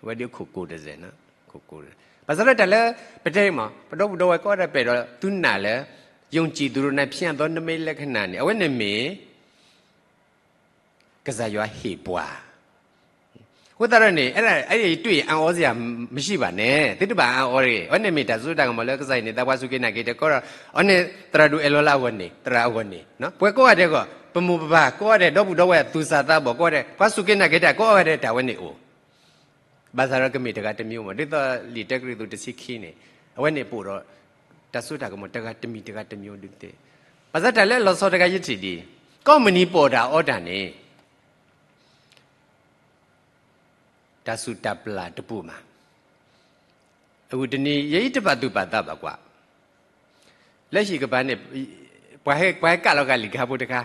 အဝဲဒ်ခိၣ်ကိၤတစဲး, ခိၣ်ကိၤ, ဘၣ်ဆၣ်ဒီးတၢ်လၢ ပတဲမး ပဒီပုၢ်ဒီဝဲၢ်ကိးဂၤဒဲး ပအဲၣ်ဒိးသုနာ်လၢ ယုံကြည်သူတို့၌ ဖြန့်သော နိမိတ်လက္ခဏာ န့ၣ် အဝဲန့ၣ်မ့ၢ် ကစၢ်ယွၤဟ့ၣ်ပှၤ. အဃိသတးဒီးန့ၣ် အဲဒါ အဲဒါ တွေ့ရင်အံ့ဩစရာမရှိပါနဲ့, သုတဘၣ်အံ့ဩတဂ့ၤ. အဝဲန့ၣ်မ့ၢ်တၢ်စိတၢ်ကမီၤလၢကစၢ်ဟ့ၣ်န့ၢ်သး ပှၤစူၢ်က့ၤနာ်က့ၤတၢ်ကီဒီး အဝဲန့ၣ်သရၣ်ဒိၣ်အဲၣ်လီၤလၢအဂီၢ်န့ၣ် သရၣ်အဂီၢ်န့ၣ် ပှၤကိးဂၤဒဲးအဂီၢ်, ပမိၢ်ပပၢ်ကိးဂၤဒဲး, ဒီပုၢ်ဒီဝဲၢ် သူၣ်စၢ်သးဘီၣ်ကိးဂၤဒဲး, ပှၤစူၢ်က့ၤနာ်က့ၤတၢ်ကိးဂၤဒဲး တၢ်ဝဲန့ၣ်အိၣ် ဘၣ်ဆၣ်ဒီးကမ့ၢ်တဂၤတမံၤမး, ဒ်သိးလံာ်တၢကရံၣ်သူးတဆံခံန့ၣ် အဝဲန့ၣ်ပိာ်ဒီး တၢ်စိတၢ်ကမီၤတဂၤတမံၤတဂၤတမံၤဒုးသ့, ဘၣ်ဆၣ်တၢ်လၢအလီၤဆီတဂၤယထံၣ်ဒ်အံၤ, ကိးမုၢ်နံၤပိာ်တၢ်အီတၢ်န့ၣ် တၢ်ဆူၣ်တၢ်ပျၢ်တပူၤမး. အဂုၢ်တနံၤ ယဲအံၤတပာ်သူၣ်ပာ်သးဘၣ်ကွၢ် လၢဟံၣ်ကပၤန့ၣ် ပှၤဟဲ ပှၤဟဲကးလီၤဃာ်လံာ်ကဟၣ်ဖိတခါ,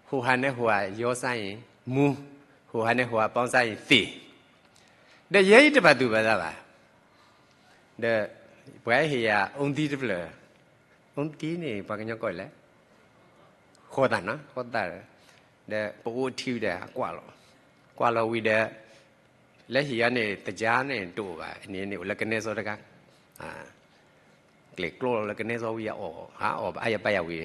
ဟိၣ်ဟးနဲဟိၣ်ဟး ယီၤစါအံၤမူ, ဟိၣ်ဟးနဲဟိၣ်ဟး ပီစါအံၤသ့ၣ်, ဒီးယဲအံၤတပာ်သူၣ်ပာ်သးဘၣ်. ဒီးပှၤဟဲဟ့ၣ်ယၤအူသံတဖျၢၣ်, အူသံန့ၣ် ပှၤကညီကိးလဲၣ် ဃီသၣ်နီၤ ဃီသၣ်, ဒီးပအိၣ်ထံဒီးကွၢ်လီၤ, ကွၢ်လီၤဝံၤဒီး လၢဟံၣ်အံၤန့ၣ် သကြားန့ၣ်တအိၣ်ဘၣ်, န့ၣ်န့ၣ်အိၣ်လၢကနဲစီတခါ, ကျဲၤကျီလီၤလၢကနဲစီဝံၤ အီၣ်အီၣ်အါယၤပါယၤဝံ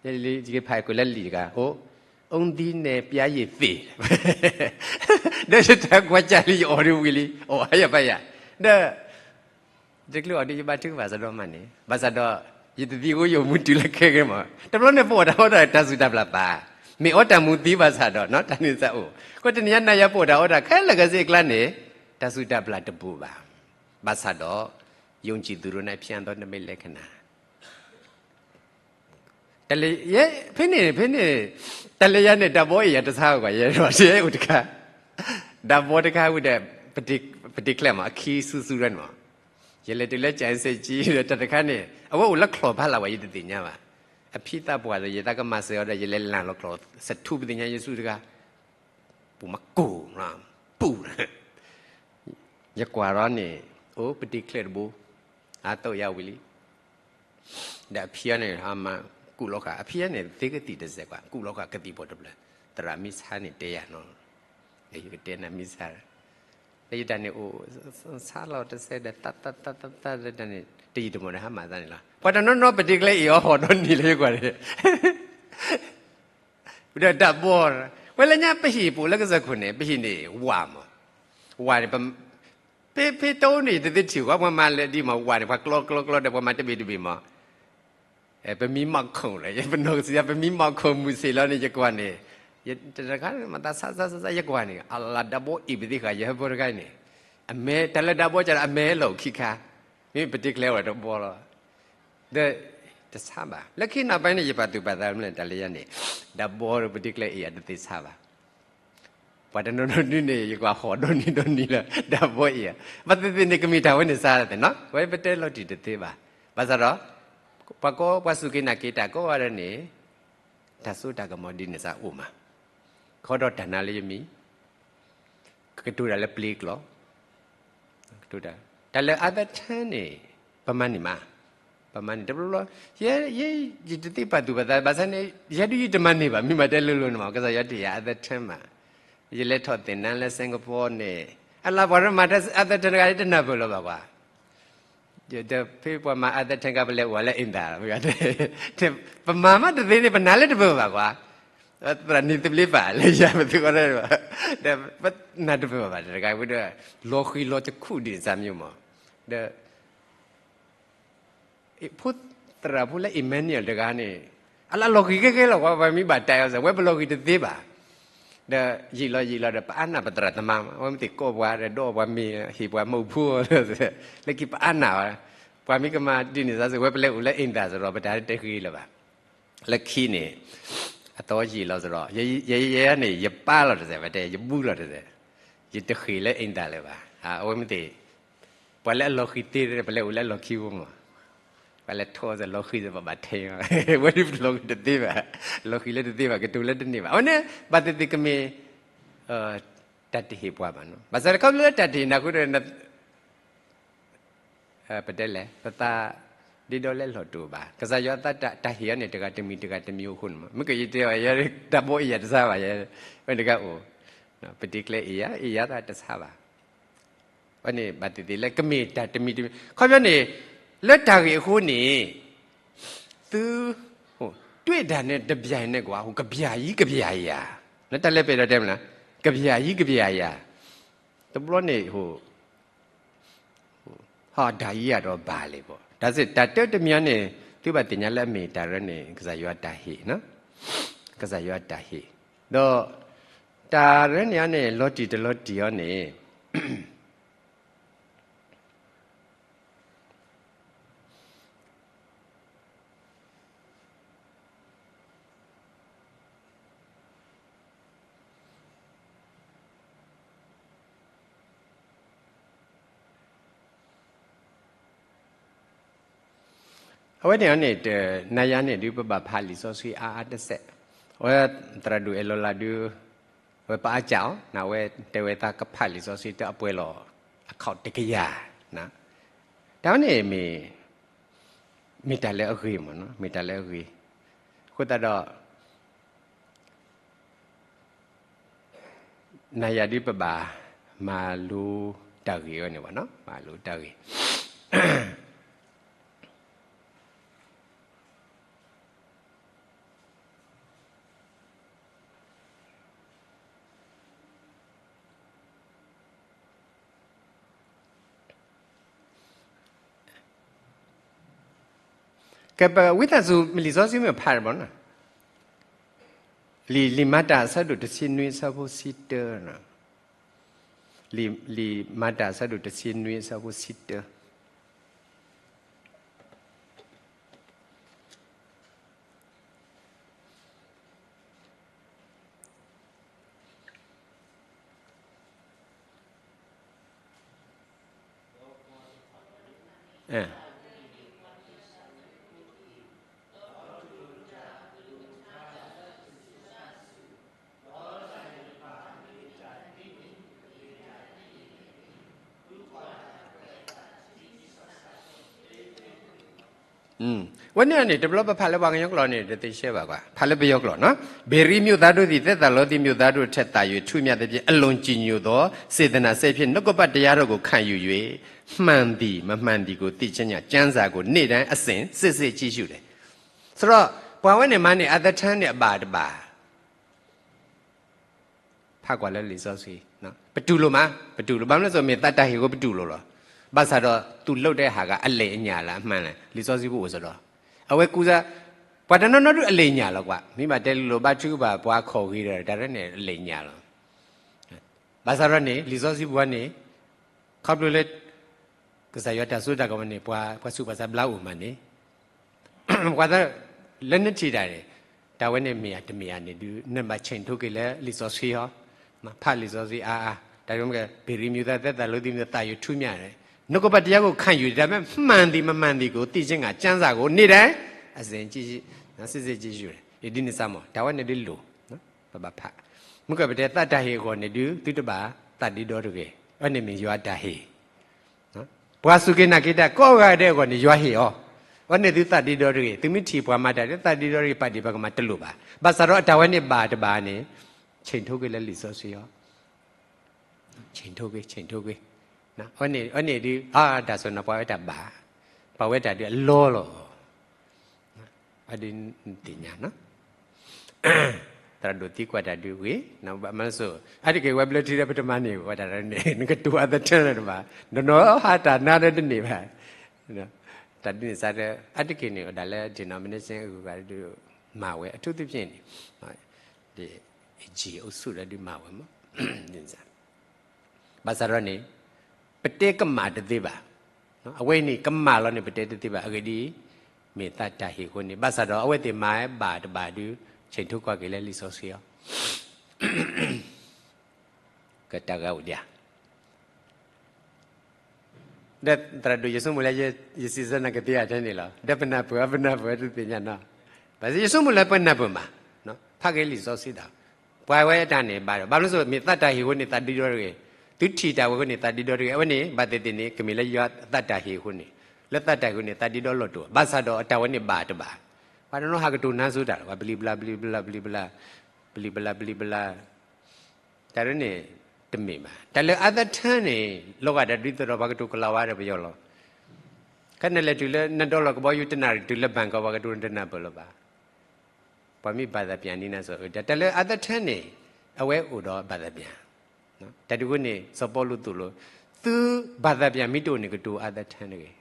ၤ, ယကဖးကွၢ်လၢလံာ်တခါ, အိၣ် အူသံန့ၣ်ပျါယံာ်သ့ၣ်, ဒီးယတၢ်ကွၢ်ကၢ်လံ ယအီၣ်ဒံးဝံၤလံ အီၣ်အါယၤပါယၤ, ဒီး တချုးအီၤဒုး ယဘါထုကဖၣ်စ့ၢ်ကီးမးန့ၣ်, ဘၣ်ဆၣ်ဒီး ယတသံကိယိာ်မူတုၤလၢခဲက့ၤမး, တဘျီန့ၣ် ပအိၣ်တၢ်အီတၢ် တၢ်ဆူၣ်တၢ်ပျၢ်ပာ်, မ့ၢ်အီတၢ်မူသံဘၣ်ဆၣ်ဒီး တၢ်န့ၣ်သးအိၣ်, အဃိတနံၤညါနၤယၤပအိၣ်တၢ်အီတၢ်ခဲလၢာ်ခဲဆ့အကျါန့ၣ် တၢ်ဆူၣ်တၢ်ပျၢ်တပူၤဘၣ်. ဘၣ်ဆၣ်ဒီး ယုံကြည်သူတို့၌ ဖြန့်သော နိမိတ်လက္ခဏာ တၢ်လၢယၤ ဖဲန့ၣ် ဖဲန့ၣ် တၢ်လၢယၤန့ၣ် တၢ်ဘီအံၤယၤတဆါဘၣ်ကွၢ် ယဲဒီး ယအိၣ်တခါ, တၢ်ဘီတခါဝံၤဒီး ပတ့ကျဲမး အခံဆူၣ်ဆူၣ်ဒီးန့ၣ်မး, ယလဲၤတုၤလၢကၠဲးစဲးကၠံဒီး တၢ်တခါန့ၣ် အဝဲအိၣ်လၢချီၣ်ဖးလၢ်ဝဲ ယတသ့ၣ်ညါဘၣ်, အဖံသးပှၢ်ဒီး ယသးကမၤစၢၤအီၤဒီး ယလဲၤလၢ်လီၤချီၣ် စထူပသ့ၣ်ညါယဆူၣ်တခါ ပူၤမးကိၢ်, ပူၤ ယကွၢ်ဒီးန့ၣ် အိၣ်ပတ့ကျဲတဘိ, အသိးယၤဝံၤလံ, ဒီးအဖံအံၤန့ၣ် ဟးမၤကူၣ်လီၤဃာ် အဖံအံၤန့ၣ် သ့ကသံၣ်တစဲးကွၢ် ကူၣ်လီၤဃာ်ကသံၣ်ဖိတဖျၢၣ်, သရၣ်မံဆါန့ၣ်တဲယၤနီၤ, ယကတဲနၤမံဆါ, လၢယတၢ်န့ၣ်အိၣ် ဆါလီၤတစဲးဒီး သးသးသးသးသးဒီးတၢ်န့ၣ် တယံာ်တမီၢ်ဒီးဟးမၤသးန့ၣ်လီၤ, ပှၤတနီၤနီၤပတ့ကျဲအံၤအီၤ ဟီၣ်ဒီနံၤလၢယကွၢ်န့ၣ် ဒီးတၢ်ဘီ, ဝဲလၢညါပဟံၣ်ပအိၣ်လၢကစၢၢ်ခိၣ်န့ၣ် ပဟံၣ်န့ၣ် ဝၣ်မး, ဝၣ်န့ၣ် ဖဲဖဲတအိၣ်န့ၣ် ယတသ့ထံၣ်ဃီ ပှၤမၤလၢာ်ဒံးမး ဝၣ်န့ၣ် ပှၤကျီကျီကျီဒီး ပှၤမၤတဘ့ၣ်တဘ့ၣ်မး, ပမံမီၢ်ခိၣ်လီၤ, ပနီၢ်ကစၢ်ယၤ ပမံမီၢ်ခိၣ်မုၢ်ဆ့ၣ်လီၤန့ၣ် ယကွၢ်န့ၣ်, ယတခါန့ၣ် မၤသးဆါဆါဆါဆါ ယကွၢ်န့ၣ် အလၢတၢ်ဘီအံၤပသ့ဃာ် ယဟၢဖၢတခါအံၤန့ၣ်, အမဲ တၢ်လၢတၢ်ဘီကဒီး အမဲလီၤခံခါ, မ့ၢ်ပတ့ကျဲဝဲတဘီလီၤ ဒီးတဆါဘၣ်. လၢခံနၢ်ပၢၢ်န့ၣ် ယပာ်သူၣ်ပာ်သးမနုၤလဲၣ် တၢ်လၢယၤန့ၣ်, တၢ်ဘီဒီးပတ့ကျဲအံၤ ယတသ့ဆါဘၣ်. ပှၤတနီၤနီၤဒုးန့ၣ် ယကွၢ်ဟီၣ်ဒီနံၤဒီနံၤလၢ တၢ်ဘီအံၤဧါ. ဘၣ်သ့ၣ်သ့ၣ်န့ၣ် ကမ့ၢ်တၢ်ဝဲန့ၣ်စါသ့ၣ်နီၤ, ဝဲပတဲလီၤတံၢ်တသ့ဘၣ်. ဘၣ်ဆၣ်ဒီး ပှၤကိးပှၤစူၢ်က့ၤနာ်က့ၤတၢ်ကိးဂၤဒဲးန့ၣ် တၢ်စိတၢ်ကမီၤဒ်န့ၣ်စ့ၢ်အိၣ်မး. ခီဒီးတၢ်နါလၢယမံၤ ကတိၤတၢ်လၢပျ့ၤကျိာ်, ကတိၤတၢ် တၢ်လၢ other turn န့ၣ် ပမၤန့ၢ်မး, ပမၤန့ၢ်တဘျီဘျီ, ယဲ ယဲ ယတသ့ပာ်သူၣ်ပာ်သး ဘၣ်ဆၣ်န့ၣ် ယဲဒုးယတမၤန့ၢ်ဘၣ်, မ့ၢ်မၤတဲလိၤလိၤန့ၣ်မး ကစၢ်ယွၤတ့ၢ်ယၤ other turn မး, ယလဲၤထီၣ်သ့ၣ်နါလၢ Singapore န့ၣ်, အလၢပှၤမၤတၢ် other turn တဂၤ ယတနၢ်ပၢၢ်လၢၤဘၣ်ကွၢ် ဒီးဖဲပှၤမၤ other turn ကါ ပလဲၤအိၣ်လၢ India လီၤ, ပမၤမးတသ့န့ၣ် ပနၢ်လၢတပၢၢ်ဘၣ်ကွၢ်, သရၣ်န့ၣ်သဘျ့ဘၣ်လၢယၤ ပသ့ၣ်ညါ, ဒီးပနၢ်တပၢၢ်ဘၣ်တဂၤဝဲဒီး လီၤဃံၤလီၤတခူၣ်ဒ်န့ၣ်စ့ၢ်မး, ဒီး ဖိသရၣ်ဖိလၢ Emmanuel တဂၤန့ၣ် အလၢလီၤဃံၤခဲခဲလီၤကွၢ်, ပှၤမ့ၢ်ဘၣ်တဲအီၤစ့ၢ် ဝဲပလီၤဃံၤတသ့ဘၣ်, ဒီးယံာ်လီၤယံာ်လီၤဒီး ပအါနၢ်ပသရၣ်သမါမး, အဝဲမ့ၢ်သ့ၣ်ကိးပှၤဒီး ဒီးပှၤမ့ၢ်ဟ့ၣ်ပှၤမုၢ်ဖိ လၢခံပအါနၢ်ဝဲ, ပှၤမ့ၢ်ကမၤဒ်န့ၣ်စ့ၢ် ဝဲပလဲၤအိၣ်လၢ India စ့ၢ်ဒီး ပတၢ်တဂ့ၤလၢၤဘၣ်. လၢခံန့ၣ် အသီယံာ်လီၤစ့ၢ်ဒီး ယဲယဲန့ၣ် ယပၢ်လီၤတစဲး ပတဲ ယဘူးလီၤတစဲး, ယတဃ့ၢ်လၢ India လၢၤဘၣ်, အဝဲမ့ၢ်သ့ၣ် ပှၤလၢအလီၤဃံၤသ့ ပလဲၤအိၣ်လၢအလီၢ်ခံဖိမး, ပှၤလဲၤထီၣ်စ့ၢ်လီၤဃံၤစ့ၢ် ပဘၣ်ထဲ, ဝဲဒုးပလီၤဃံၤတသ့ဘၣ်, လီၤဃံၤလၢတသ့ဘၣ် ကတိၤလၢတန့ၢ်ဘၣ်, အဝဲန့ၣ် ဘၣ်သ့ၣ်သ့ၣ်ကမ့ၢ် တၢ်တဟ့ၣ်ပှၤဘၣ်နီၤ, ဘၣ်ဆၣ်တခီဖျိလၢတၢ်တဟ့ၣ်နၤဃိဒီး ပတဲလဲၣ် ပသးဒ့ဒီလၢလီၢ်တအိၣ်ဘၣ်, ကစၢ်ယွၤအသးတၢ်ဟ့ၣ်အီၤန့ၣ် တဂၤတမံၤတဂၤတမံၤအိၣ်အဃိန့ၣ်မး, မ့ၢ်ကယတဲအီၤ ယတၢ်ဘီအံၤယၤတစါဘၣ်, ဝဲတဂၤအိၣ်, ပတ့ကျဲအံၤယၤ အံၤယၤသးတစါဘၣ်, ဝဲန့ၣ်ဘၣ်သ့ၣ်သ့ၣ်လၢကမ့ၢ်တၢ်တမံၤတမံၤ ခီပညီန့ၣ် လၢတၢ်ဂ့ၢ်အဃိန့ၣ် သု တွေ့တာနဲ့ တပြိုင်နက်ကွၢ်, ဟို ကဗျာကြီး ကဗျာကြီးဧါ, နတၢ်လဲၤပဲာ်ဒီးတဲမလဲၣ်, ကဗျာကြီး ကဗျာကြီးဧါ, တဘျီန့ၣ် ဟို ဟီၣ် တၢ်အံၤယၤဒီးဘၣ်လံဘၣ်. တၢ်စ့ၢ် တၢ်တၢတမံၤန့ၣ် သုဘၣ်သ့ၣ်ညါလၢအမ့ၢ်တၢ်ရၢန့ၣ် ကစၢ်ယွၤတၢ်ဟ့ၣ်, ကစၢ်ယွၤတၢ်ဟ့ၣ်, ဒီး တၢ်ရၢန့ၣ်န့ၣ် လီၤတံၢ်တလီၤတံၢ်အီၤန့ၣ် အဝဲန့ၣ်န့ၣ် တနၤယၤန့ၣ်ဒုး ပဘၣ်ဖးလံာ်စီဆှံအါအါတစဲး, အဝဲသရၣ်ဒိၣ်အဲၣ်လီၤလးဒုး အဝဲပအါကၢ်အီၤန့ၣ် အဝဲတဲဝဲသးကဖးလံာ်စီဆှံတၢ်အပှဲၤလီၤ အခီၣ်တကယၤ, တၢ်ဝဲန့ၣ်မ့ၢ် မ့ၢ်တၢ်လၢအဂ့ၤမ့ၢ်နီၤ, မ့ၢ်တၢ်လၢအဂ့ၤ, အဃိသတးဒီး နၤယၤဒုးပဘၣ်မၤလိတၢ်ဂ့ၢ်ဝဲန့ၣ်ဘၣ်နီၤ, မၤလိတၢ်ဂ့ၢ် ကဲ ပဝံသးစူၤ လံာ်စီဆှံမ့ၢ်ဖးတဘျီနီၤ, လံာ် လံာ်မၤတၢ်အဆၢဒိၣ်တဆံနွံအဆၢဖိဆံတၢ, လံာ် လံာ်မၤတၢ်အဆၢဒိၣ်တဆံနွံအဆၢဖိဆံတၢ ဝဲန့ၣ်န့ၣ် တဘျီပဖးလၢပှၤကညီကျိာ်န့ၣ် တသ့ရှဲဘၣ်ကွၢ်, ဖးလၢပယီၤကျိာ်နီၤ. ပေရံမြို့သားတို့သည် သက်သာလောသည့် မြို့သားတို့ထက်သာ၍ ထူးမြတ်သဖြင့် အလွန်ကြည်ညိုသော စေတနာစိတ်ဖြင့် နှုတ်ကပတ်တရားတော်ကို ခံယူ၍ မှန်သည်မမှန်သည်ကို သိခြင်းငှာ ကျမ်းစာကို နေ့တိုင်းအစဉ် စစ်စစ်ကြည့်ရှုတယ်. ဆိုတော့ ပှၤဝဲန့ၣ်မၤန့ၢ် other ten န့ၣ် အဘၣ်တဘၣ် ဖးကွၢ်လၢလံာ်စီဆှံ, ပတူၢ်လိာ်မး, ပတူၢ်လိာ်, ဘၣ်မနုၤလဲၣ်, မ့ၢ်သးတၢ်ဟ့ၣ်အဃိပတူၢ်လိာ်လီၤ. ဘၣ်ဆၣ်ဒီး သူၣ်လိၣ်တဲဟးဂၤ အလဲၤအညၣ်လၢအမှန်လဲၣ်, လံာ်စီဆှံပအိၣ်စ့ၢ်ဒီး, အဝဲကူစါ, ပှၤတနီၤနီၤဒုးအလဲၤညၣ်လီၤကွၢ်, မ့ၢ်ဘၣ်တဲလိၣ်ဘါထုကဖၣ် ပှၤခီၣ်ဂ့ၤဒီး တၢ်ရဲၣ်န့ၣ် အလဲၤညၣ်လီၤ. ဘၣ်ဆၣ်ဒီးန့ၣ် လံာ်စီဆှံပူၤန့ၣ် ခီဖျိလၢ ကစၢ်ယွၤတၢ်စိတၢ်ကမီၤန့ၣ် ပှၤဆူးပှၤဆါဘျါအိၣ်မးန့ၣ် ပှၤသး လၢနထံၣ်တၢ်န့ၣ် တၢ်ဝဲန့ၣ်မ့ၢ်ဧါတမ့ၢ်ဧါန့ၣ်ဒုး နဘၣ်ဆဲးထိးက့ၤလၢလံာ်စီဆှံဟီ, ဖးလံာ်စီဆှံအါအါ, တၢ်မ့ၢ်က ပေရံမြို့သား သက်သာလောသည့်မြို့သား သာ၍ ထူးမြတ်, နှုတ်ကပတ်တရားကို ခံယူ၍ ဒါပေမဲ့ မှန်သည်မမှန်သည်ကို သိခြင်းငှာ ကျမ်းစာကို နေ့တိုင်း အစဉ်ကြည့်ရှု, စစ်စစ်ကြည့်ရှု, ဒ်န့ၣ်စ့ၢ်မ့ၢ် တၢ်ဝဲန့ၣ်ဒုးလိၣ် ပဘၣ်ဖး, မ့ၢ်ကပတဲသးတၢ်ဟ့ၣ်အဂီၢ်န့ၣ်ဒုး သုတဘၣ်သးဒ့ဒီတဂ့ၤ, အဝဲန့ၣ်မ့ၢ်ယွၤတၢ်ဟ့ၣ် ပှၤစူၢ်က့ၤနာ်က့ၤတၢ်ကိးဂၤဒဲးအဂီၢ်န့ၣ် ယွၤဟ့ၣ်အီၤ, အဝဲန့ၣ်သုသးဒ့ဒီတဂ့ၤ, သုမ့ၢ်ထံၣ်ပှၤမၤတၢ်ဒ် သးဒ့ဒီတဂ့ၤ ပာ်ဒံးပကမၤတလိၣ်ဘၣ်, ဘၣ်ဆၣ်ဒီးအတၢ်ဝဲန့ၣ်ဘၣ်တဘၣ်န့ၣ် ဆဲးထိးက့ၤလၢလံာ်စီဆှံအီၤ ဆဲးထိးက့ၤ ဆဲးထိးက့ၤ, အဝဲန့ၣ်ဒုး အါတၢ်ဆိနၢ်ပှၤဝဲတၢ်ဘၣ်, ပှၤဝဲတၢ်ဒုးအလီလီၤ အဒုးသ့ၣ်ညါနီၤ, သရၣ်ဒိၣ်သံကွၢ်တၢ်ဒုးဂ့ၤ, ဘၣ်မၤစၢၤ, အါတက့ၢ်ဝဲဘျၢထံဒီးပတမၤန့ၢ်ဝဲတၢ်န့ၣ် နကတိၤအသထၢလၢတဘၣ်, နီၢ်နီၢ်ဟါတၢ်နါဒီးတန့ၢ်ဘၣ်, တၢ်ဒ်န့ၣ်စ့ၢ်ဒီး အါတက့ၢ်န့ၣ် ဒၣ်လၢ denomination အဂုၤအဂၤဒုး မၤဝဲ အထူးသဖြင့်န့ၣ် ဒီး အ့ၣ်ကၠံၣ်အိၣ်ဆူၣ်ဒီးဒုးမၤဝဲမး ဘၣ်ဆၣ်ဒီးန့ၣ် ပတဲကမၣ်တသ့ဘၣ်, အဝဲန့ၣ်ကမၣ်လီၤန့ၣ် ပတဲတသ့ဘၣ်, အဂ့ၢ်ဒ်အံၤ, မ့ၢ်သးတၢ်ဟ့ၣ်အဃိန့ၣ်, ဘၣ်ဆၣ်ဒီးအဝဲသ့ၣ်မၤဘၣ်တဘၣ်ဒုး ဆဲးထိးကွၢ်က့ၤလၢလံာ်စီဆှံအီၤ ကတၢ်ဂၤအိၣ်ဒံးဧါ, ဒီးသရၣ်ဒိၣ် ယဆိကမိၣ်လၢ ယစံးဆၢနၤကသ့ဧါထဲန့ၣ်လီၤ, ဒီးပနၢ်ပၢၢ် ပနၢ်ပၢၢ်တသ့ၣ်ညါနီၤ, ဘၣ်ဆၣ်ယဆိကမိၣ်လၢပနၢ်ပၢၢ်မး, ဖးက့ၤလံာ်စီဆှံဒီး, ပှၤဝဲတၢ်န့ၣ်ဘၣ်ဒီး ဘၣ်မနုၤလဲၣ် မ့ၢ်သးတၢ်ဟ့ၣ်အဃိန့ၣ် သးဒ့ဒီတဂ့ၤ, သုထံၣ်တၢ်ဝဲအဃိန့ၣ် သးဒ့ဒီတဂ့ၤ, အဝဲန့ၣ် ဘၣ်သ့ၣ်သ့ၣ်န့ၣ် ကမ့ၢ်လၢယွၤသးတၢ်ဟ့ၣ်အဃိန့ၣ်, လၢသးတၢ်ဟ့ၣ်အဃိန့ၣ် သးဒ့ဒီလီၤတိာ်, ဘၣ်ဆၣ်ဒီးအတၢ်ဝဲန့ၣ်ဘၣ်တဘၣ်, ပှၤတနီၤဟးကတိၤနါစိၤတၢ်လီၤ, ပှၤပျံၤပျါ ပျံၤပျါ ပျံၤပျါ ပျံၤပျါ ပျံၤပျါ တၢ်ဒ်န့ၣ် တမ့ၢ်ဘၣ်. တၢ်လၢ other ten န့ၣ် လီၤဂာ်ဒီးဒ်သိးဒီးပှၤကတိၤကလၤဝါဒီးပယီၤလီၤ. ခဲန့ၣ်လဲၤတုၤလၢ နဒီလီၢ်ကဘီယူၤတနၣ်ရံၣ်တုၤလၢ ဘန်ကောက် ပှၤကတိၤတနၢ်ပၢၢ်လၢၤဘၣ်. ပှၤမ့ၢ်ဘၣ်သးပျၢ်န့ၢ်နၤစီၤအၢ တၢ်လၢ other ten န့ၣ် အဝဲအိၣ်ဒီးဘၣ်သးပျၢ်, တၢ်ဒ်အဃိန့ၣ် စီၤပီလူးသိၣ်လိ သုဘၣ်သးပျၢ်မ့ၢ်တအိၣ်န့ၣ် ကတိၤ other ten တဂ့ၤ.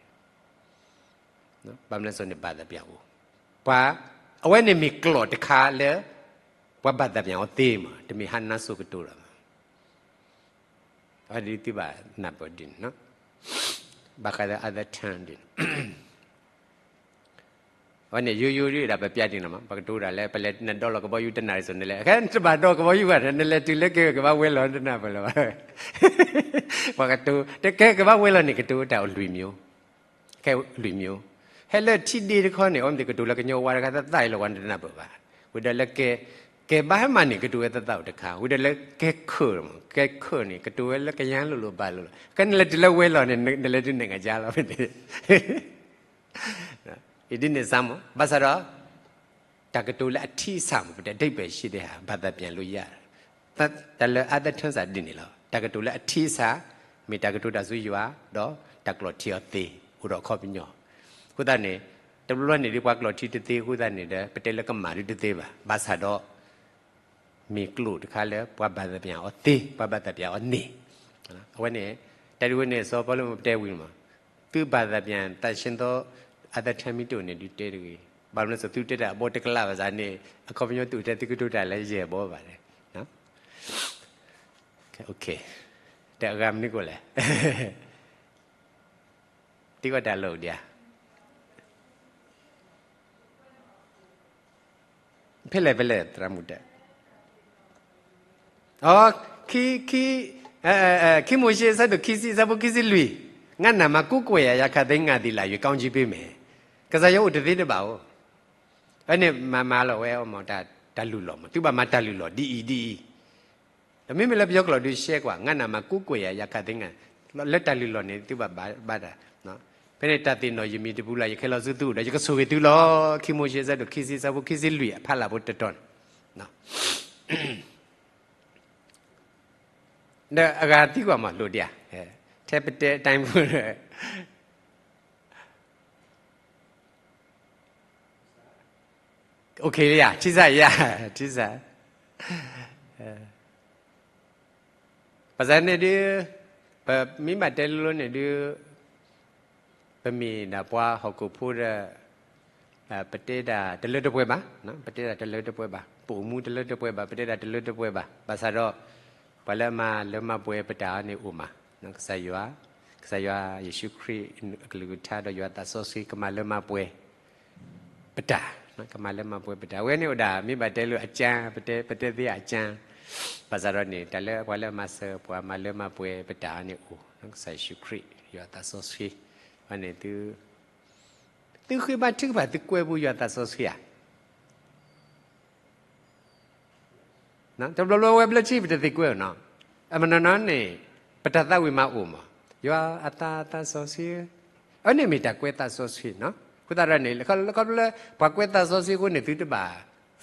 ဘၣ်မနုၤအဃိန့ၣ် ဘၣ်သးပျၢ်အိၣ်, ပှၤ, အဝဲန့ၣ်မ့ၢ်ကျိာ်တခါလၢ ပှၤဘၣ်သးပျၢ်အီၤသ့မး, တမ့ၢ်ဟါနါစိၤကတိၤလီၤ. အဝဲဒ်သုဘၣ်နၢ်ပၢၢ်ဒ်န့ၣ်, ဘၣ်ဃးလၢ other ten ဒ်န့ၣ် အဝဲန့ၣ် ယိယိဒ်ဒၣ်ပပျၢ်ဒ်န့ၣ်မး, ပှၤကတိၤတၢ်လၢ ပလဲၤနဒီလီၤကဘီယူၤတနၣ်ရံၣ်စိၤ နလဲၤ, ခဲနတဘၣ်ဒီကဘီယူၤဘၣ်, နလဲၤတုၤလၢကဲကဘၣ်ဝဲလီၤ နတနၢ်ပၢၢ်လၢၤဘၣ်. ပှၤကတိၤ တကဲကဘၣ်ဝဲလီၤန့ၣ် ကတိၤတၢ်အိၣ်လွံၢ်မျိုး, ခဲလွံၢ်မျိုး. ဟဲလၢထံဒ့တခီန့ၣ် အဝဲမ့ၢ်ကတိၤလၢကညီဝါတခါ သးသးအံၤလီၤ ပှၤနတနၢ်ပၢၢ်ဘၣ်. ဝံၤဒီးလၢကဲ, ကဲဘၣ်ဟဲမးန့ၣ် ကတိၤဝဲသးသးအိၣ်တခါ, ဝံၤဒီးလၢကဲခၢၣ်မး, ကဲခၢၣ်န့ၣ် ကတိၤဝဲလၢကယါလိၤလိၤဘၣ်လိၤလိၤ, ခဲနလဲၤတုၤလၢဝဲလီၤန့ၣ် နလဲၤတုၤနဲၣ်ငါကါလီၤ မ့ၢ်န့ၣ် အံၤဒ်န့ၣ်စၢ်မး, ဘၣ်ဆၣ်ဒီး တၢ်ကတိၤလၢအထံအဆးမး ပတဒိၣ်ပဲာ်ဆံးဒဲးဧါ, ဘၣ်သးပျၢ်လိယၤ, တၢ်လၢ other ten စးဒ်န့ၣ်လီၤ. တၢ်ကတိၤလၢအထံအဆး မ့ၢ်တၢ်ကတိၤတၢ်ဆူယွၤ ဒီးတၢ်ကျိာ်ထံအီၤသ့ အိၣ်ဒီးအခီပညီ. အဃိသတးန့ၣ် တဘျီဘျီန့ၣ်ဒ်ပှၤကျိာ်ထံတသ့အဃိသတးန့ၣ်ဒီး ပတဲလၢကမၣ်ဒ်တသ့ဘၣ်, ဘၣ်ဆၣ်ဒီး မ့ၢ်ကျိာ်တခါလၢပှၤဘၣ်သးပျၢ်အီၤသ့, ပှၤဘၣ်သးပျၢ်အီၤန့ၣ်, အဝဲန့ၣ် တၢ်ဒ်ဝဲန့ၣ် စီၤပီလူးမ့ၢ်ပတဲဝံၤမး, သုဘၣ်သးပျၢ် သးဆ့ၣ်နီၤသီ other ten မ့ၢ်တအိၣ်န့ၣ် ဒုးတဲတဂ့ၤ. ဘၣ်မနုၤစိၤ သုတဲတၢ်အဘီတကလးဘၣ်ဆၣ်န့ၣ် အခီပညီတအိၣ်ထဲသုကတိၤတၢ်လၢယဲၢ်ဘီဘၣ်လဲၣ်. တၢ်အဂၤမနုၤကိးလဲၣ် သံကွၢ်တၢ်လီၤဒံးဧါ. ဖဲလဲၣ်ဖဲလဲၣ် သရၣ်မုၣ်တဲ, ခံမိၤၡ့ အဆၢဒိၣ်ခံဆံ အဆၢဖိခံဆံလွံၢ်, ငါ့နာမကိုးကွယ်ရာ ရာခါသ့ငါသည်လာ၍ ကောင်းကြီးပေးမယ်. ကစၢ်ယွၤအိၣ်တသ့တဘၣ်ဧိၤ, အန့ၣ်မၤမၤလီၤဝဲအီၤမး တၢ်လုၢ်လီၢ်မး သုဘၣ်မၤတၢ်လုၢ်လီၢ်ဒ်အံၤဒ်အံၤ ဒီးမ့မ့ၢ်လၢပယီၤကျိာ်ဒုးရှဲကွၢ် ငါ့နာမကိုးကွယ်ရာ ရာခါသ့ငါ, လၢတၢ်လုၢ်လီၢ်န့ၣ် သုဘၣ်ဘါတၢ်, ဖဲန့ၣ် တၢ်သ့ၣ်နီၣ်ယမံၤတပူၤလၢ် ယကဟဲလီၤဆူသုအိၣ်ဒီး ယကဆိၣ်ဂ့ၤသုလီၤ. ခံမိၤၡ့ အဆၢဒိၣ်ခံဆံ အဆၢဖိခံဆံလွံၢ် အဖးလၢ်ဖိတတီၤန့ၣ် ဒီးအဂၤသံကွၢ်မးလိၣ်ဒံးဧါ, ထဲပတဲအတိုင်းဖိ OK လံဧါ, ထံစးယါ, ထံစး, ဘၣ်ဆၣ်န့ၣ်ဒုး, ပမ့ၢ်ဘၣ်တဲလိၤလိၤန့ၣ်ဒုး, ပမ့ၢ်ဒၣ်ပှၤဟီၣ်ခိၣ်ဖိဒီး, ပတဲဒၣ်တလၢတပှဲၤဘၣ်, ပတဲဒၣ်တလၢတပှဲၤဘၣ်, ပအိၣ်မူတလၢတပှဲၤဘၣ်, ပတဲဒၣ်တလၢတပှဲၤဘၣ်, ဘၣ်ဆၣ်ဒီး, ပှၤလၢအမၤလၢမၤပှဲၤပတၢ်အံၤန့ၣ်အိၣ်မး, ကစၢ်ယွၤ, ကစၢ်ယွၤယ့ၣ်ၡူးခရံာ်အကလုၢ်ကထါဒီးယွၤသးစီဆှံကမၤလၢမၤပှဲၤ ပတၢ်, ကမၤလၢမၤပှဲၤပတၢ်, အဝဲန့ၣ်အိၣ်ဒၣ် မ့ၢ်ဘၣ်တဲလၢအကၠါ, ပတဲ, ပတဲသ့အကၠါ, ဘၣ်ဆၣ်ဒီးန့ၣ် တၢ်လၢပှၤလၢအမၤစၢၤပှၤမၤလၢမၤပှဲၤပတၢ်အံၤန့ၣ်အိၣ်, ကစၢ်ယ့ၣ်ၡူးခရံာ်, ယွၤသးစီဆှံ, အဝဲန့ၣ်သု, သုဃ့ဘါထုကဖၣ်သုကွဲပူၤယွၤသးစီဆှံဧါ. တဘျီဘျီဝဲဘျၢထံ ပတသ့ၣ်ကွဲဧိၤနီၤ, အမနီၤနီၤန့ၣ်, ပတၢ်သးဝံၣ်မးအိၣ်မး, ယွၤအသးသးစီဆှံ, အန့ၣ်မ့ၢ်တၢ်ကွဲးသးစီဆှံနီၤ, အဃိသတးဒီးန့ၣ် ခီဖျိလၢပှၤကွဲးသးစီဆှံအဃိန့ၣ် သုတဘၣ်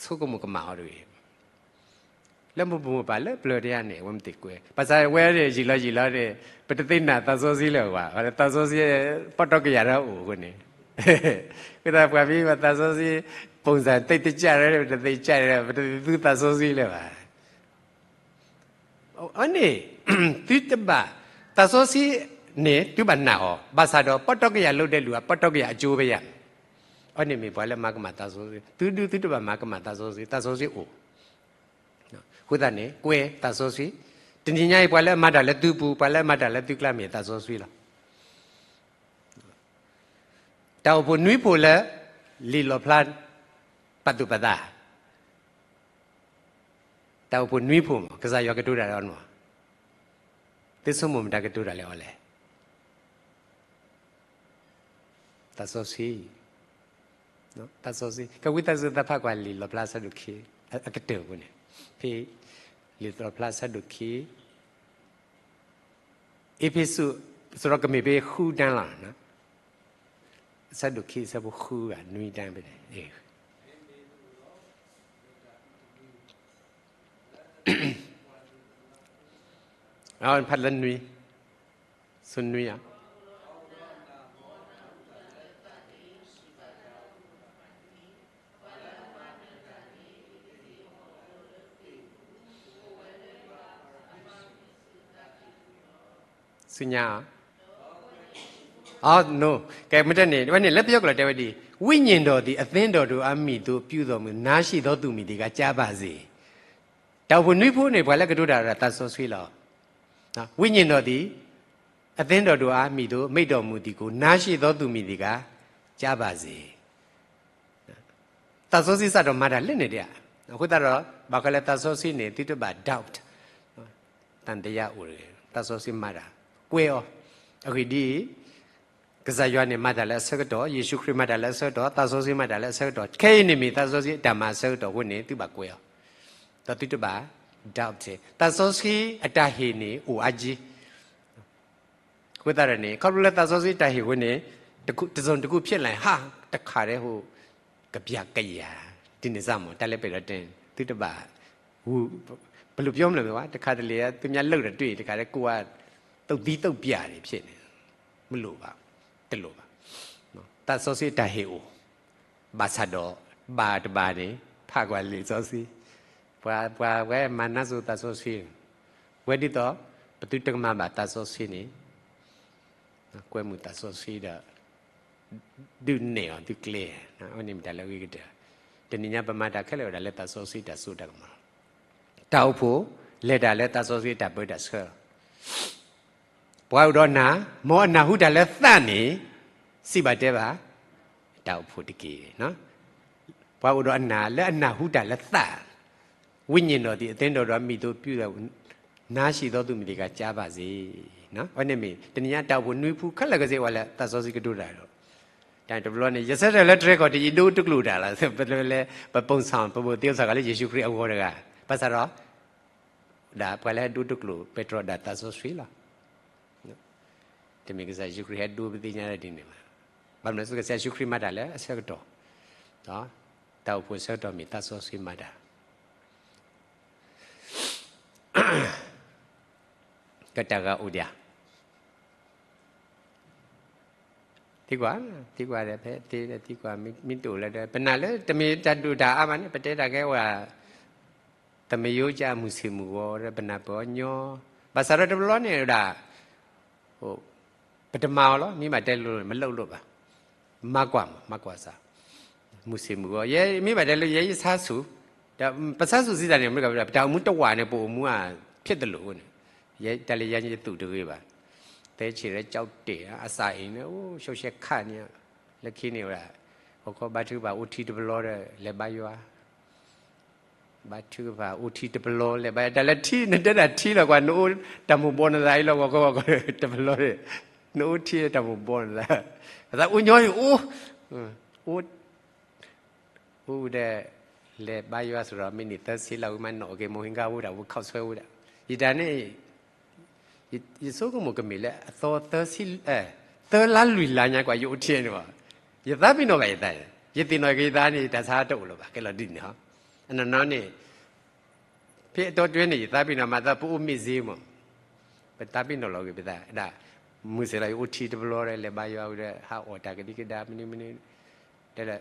ဆိကမိၣ်ကမၣ်အီၤတဂ့ၤ လၢမိၢ်ပၢ်မိၢ်ပၢ်လၢပျၢၤတယါန့ၣ် အဝဲမ့ၢ်သ့ၣ်ကွဲး, ဘၣ်ဆၣ်ဝဲန့ၣ် ယံာ်လီၤယံာ်လီၤန့ၣ် ပတသ့ၣ်နာ်သးစီဆှံလၢၤဘၣ်, သးစီဆှံ ပီၣ်တီကယၤဒီးအိၣ်အဃိန့ၣ်, အဃိသတးပှၤမ့ၢ်ဘၣ်သးစီဆှံ ပုံစံသိပ်တကျရဲ ပတသ့ၣ်ကျရဲ ပတသ့ၣ်သူသးစီဆှံလၢၤဘၣ်. အန့ၣ်, သုတဘၣ်, သးစီဆှံန့ၣ် သုဘၣ်နာ်အီၤ, ဘၣ်ဆၣ်ဒီး ပီၣ်တီကယၤလိဒဲးလူၤ ပီၣ်တီကယၤအကၠိဝဲယၤ, အန့ၣ်မ့ၢ်ပှၤလၢမၤကမၣ်သးစီဆှံ, သုဒု သုတဘၣ်မၤကမၣ်သးစီဆှံ, သးစီဆှံအိၣ်, အဃိသတးန့ၣ် ကွဲးသးစီဆှံ, တနံၤညါအံၤ ပှၤလၢအမၤတၢ်လၢသုပူၤ ပှၤလၢအမၤတၢ်လၢသုကျါမ့ၢ်သးစီဆှံလီၤ. တၢ်အိၣ်ဖှိၣ်နွံဖှိၣ်လၢ လံာ်လီၣ်ဖျါ ပာ်သူၣ်ပာ်သး, တၢ်အိၣ်ဖှိၣ်နွံဖှိၣ်မး ကစၢ်ယွၤကတိၤတၢ်ဒီးအီၤန့ၣ်, သုဆိကမိၣ်မတၤကတိၤတၢ်လၢအီၤလဲၣ်. သးစီဆှံ, သးစီဆှံ, ကဝံသးစူၤသးဖးကွၢ် လံာ်လီၣ်ဖျါအဆၢဒိၣ်ခံ, အကတၢၢ်ပူၤန့ၣ်, ဖဲ, လံာ်လီၣ်ဖျါအဆၢဒိၣ်ခံ အ့းဖ့းစူး, စရီကမ့ၢ်ဖဲဃုတၢ်လီၤ, အဆၢဒိၣ်ခံ အဆၢဖိဃုဂၤ နွံတၢ်ဖဲန့ၣ်, ဖးလၢနွံ, ဆိနွံဧါ. ဆူညါဧါ. အ ကဲ မ့ၢ်တဲန့ၣ် ဝဲန့ၣ် လၢပယီၤကျိာ်တဲဝဲဒ်အံၤ, ဝိညာဉ်တော်သည် အသင်းတော်တို့အား မည်သို့ပြုတော်မူ, နားရှိသောသူမည်သည်ကား ကြားပါစေ. တၢ်အိၣ်ဖှိၣ်နွံဖုန့ၣ် ပှၤလၢကဒိတၢ်ဒီးသးစီဆှံလီၤ. ဝိညာဉ်တော်သည် အသင်းတော်တို့အား မည်သို့မိန့်တော်မူသည်ကို နားရှိသောသူမည်သည်ကား ကြားပါစေ. သးစီဆှံစးထီၣ်မၤတၢ်လၢန့ၣ်ဒၣ်. အဃိသတးဒီး ဘၣ်ဃးလၢသးစီဆှံန့ၣ် သုတဘၣ် doubt, သံသယအိၣ်တဂ့ၤ. သးစီဆှံမၤတၢ် ကွဲအီၤ. အဂ့ၢ်ဒ်အံၤ, ကစၢ်ယွၤန့ၣ်မၤတၢ်လၢအဆၢကတီၢ်, ယ့ၣ်ၡူးခရံာ်မၤတၢ်လၢအဆၢကတီၢ်, သးစီဆှံမၤတၢ်လၢအဆၢကတီၢ်, ခဲအံၤန့ၣ်မ့ၢ်သးစီဆှံအတၢ်မၤအဆၢကတီၢ်အဃိန့ၣ် သုဘၣ်ကွဲအီၤ, ဒီးသုတဘၣ် doubt သးစီဆှံအတၢ်ဟ့ၣ်န့ၣ်အိၣ်အါက့ အဃိသတးဒီးန့ၣ် ခီဖျိလၢသးစီဆှံတၢ်ဟ့ၣ်အဃိန့ၣ် တစ်စုံတစ်ခုဖြစ်လာရင် ဟါ, တခါတည်းဟို ကပျၢ်ကယၤ ဒ်န့ၣ်စၢ်မး တၢ်လၢပအဲၣ်ဒိးတဲန့ၣ် သုတဘၣ် ပလူၤပြောမလဲၣ်မ့ၢ်ဝဲ တခါတလေ သုမ့ၢ်လၢာ်ဒီးတွံၢ် တခါတည်းကိးဝဲ သုးသံသုးပျၢ်န့ၣ်ဖြစ်န့ၣ် မလိၣ်ဘၣ်, တလိၣ်ဘၣ်. သးစီဆှံတၢ်ဟ့ၣ်အိၣ် ဘၣ်ဆၣ်ဒီး ဘၣ်တဘၣ်န့ၣ် ဖးကွၢ်လံာ်စီဆှံ, ပှၤ ပှၤဝဲမၤနါစိၤသးစီဆှံ, ဝဲဒ်သိး ပသုတကမၤဘၣ်သးစီဆှံန့ၣ် ကွဲမုာ်သးစီဆှံဒီး ဒုးနဲၣ်အီၤသုကျဲ, အဝဲန့ၣ်မ့ၢ်တၢ်လၢအဂ့ၤကတၢၢ်. တနံၤညါပမၤတၢ်ခဲလၢာ်ဝဲဒၣ်လၢသးစီဆှံတၢ်စိတၢ်ကမီၤ, တၢ်အိၣ်ဖှိၣ် လဲၤတၢ်လၢသးစီဆှံတၢ်ပၢတၢ်ဆှၢလီၤ. ပှၤအိၣ်ဒီးနၢ်, မ်အနၢ်ဟူတၢ်လၢသးန့ၣ် စံးဘၣ်တဲဘၣ် တၢ်အိၣ်ဖှိၣ်တက့ၢ်. ပှၤအိၣ်ဒီးအနၢ်လၢအနၢ်ဟူတၢ်လၢသး, ဝိညာဉ်တော်သည် အသင်းတော်တို့အား မည်သို့ပြုတော်မူ, နားရှိသောသူမည်သည်ကား ကြားပါစေ. အဝဲန့ၣ်မ့ၢ် တနံၤညါတၢ်အိၣ်ဖှိၣ်နွံဖုခဲလၢာ်ခဲဆ့ အိၣ်ဝဲလၢသးစီဆှံကဒိတၢ်ဒီး, တၢ်တဘျီန့ၣ် ယဆၢထၢၣ်လၢတြဲၤကီၢ်တယံၤဒိတကျိာ်တၢ်လီၤ, ပလဲၤ ပပုံစံ ပဘိးသ့ၣ်စ့ၢ်ကီးလၢယ့ၣ်ၡူးခရံာ်အဂီၢ်တဂၤ, ဘၣ်ဆၣ်ဒီး ဒၣ်ပှၤလၢဟဲဒိတကျိာ်ပဲတြီဒၣ်သးစီဆှံလီၤ. တမ့ၢ်ကစၢ်ယ့ၣ်ၡူးခရံာ်ဟဲဒိပသ့ၣ်ညါလၢဒ်န့ၣ်ဘၣ်. ဘၣ်မနုၤလဲၣ် ကစၢ်ယ့ၣ်ၡူးခရံာ်မၤတၢ်လၢအဆၢကတီၢ်, တၢ်အိၣ်ဖှိၣ်အဆၢကတီၢ်မ့ၢ်သးစီဆှံမၤတၢ် ကတၢ်ဂၤအိၣ်ဒံးဧါ, သံကွၢ်, သံကွၢ်ဒီး ဖဲသ့ဒီးသံကွၢ် မ့ၢ်တအိၣ်လၢၤဒီး ပနာ်လၢတမ့ၢ်တၢ်ဒိၣ်တၢ်အါဘၣ်န့ၣ် ပတဲတၢ်ကဲဝဲ သမယိကၢ်မုၢ်ဆ့ၣ်မုၢ်ဂီၤဒီး ပနၢ်ပၢၢ်အီၤညီ, ဘၣ်ဆၣ်ဒီးတဘျီန့ၣ်ဝဲဒၣ် ပတမၤအီၤလီၤ, မ့ၢ်ဘၣ်တဲလိၤ မ့ၢ်လိၤလိၤဘၣ်, မၤကွၢ်မး မၤကွၢ်စၢ်, မုၢ်ဆ့ၣ်မုၢ်ဂီၤ ယဲမ့ၢ်ဘၣ်တဲလိၤ ယဲယဆါဆူၣ်, ဒီးပဆါဆူၣ်စံးတၢ်န့ၣ် မ့ၢ်ကပတၢ်အိၣ်မူတဝာ်န့ၣ် ပအိၣ်မူအဖြစ်သလိုန့ၣ်, ယဲတၢ်လၢယၤယသူၣ်တဂ့ၤဘၣ်, တဲဆံးရဲကၠီတဲာ် အစးအံၤန့ၣ် အိၣ် ရှုံးရှဲခါန့ၣ်, လၢခံန့ၣ်ဝဲဒၣ် ဟီၣ်ခိၣ်ဘါထုကဖၣ်အိၣ်ထံတပလီဒီး လဲၤဘါယွၤ ဘါထုကဖၣ်အိၣ်ထံတပလီလဲၤဘါယွၤ တၢ်လၢထံ နတဲဒၣ်ထံလီၤကွၢ် နအိၣ်တၢ်မိၢ်ဘီနသးအံၤလီၤ ဂီၤခီဂီၤခီတပလီ, နအိၣ်ထံတၢ်မိၢ်ဘီနသး, ပသးအိၣ်ညီအံၤအိၣ်, အိၣ် အိၣ်ဒီး လဲၤဘါယွၤစရီ မ့ၢ်န့ၢ်သၢဆံလၢဝံမးနီၣ်က့ၤမိၢ်ဟ့ၣ်ကါဝဲဒၣ် ဝဲခီၣ်ဆွဲဝဲဒၣ်, ယတၢ်န့ၣ် ယဆိကမိၣ်ကမ့ၢ်လၢအသီ သၢလါလွံၢ်လါညါကွၢ် ယအိၣ်ထံန့ၣ်ဘၣ်, ယသးပ့ၤနီၣ်ဘၣ်ယသး, ယသ့ၣ်နီၣ်က့ၤယသးန့ၣ် ယတၢ်ဆါတအိၣ်လၢၤဘၣ် ကဲလီၤဒ်န့ၣ်ဟီ, အနီၢ်နီၢ်န့ၣ် ဖဲအတီတွဲန့ၣ် ယသးပ့ၤနီၣ်မၤသး ပအိၣ်မ့ၢ်စ့မး, ပသးပ့ၤနီၣ်လီၤက့ၤပသးဒၣ်, မုၢ်ဆ့ၣ်လီၤ ယအိၣ်ထံတပလီဒီး လဲၤဘါယွၤဝဲဒီး ဟးအီၣ်တၢ်ကဒံကဒါ မနုၤမနုၤ, တဲလၢ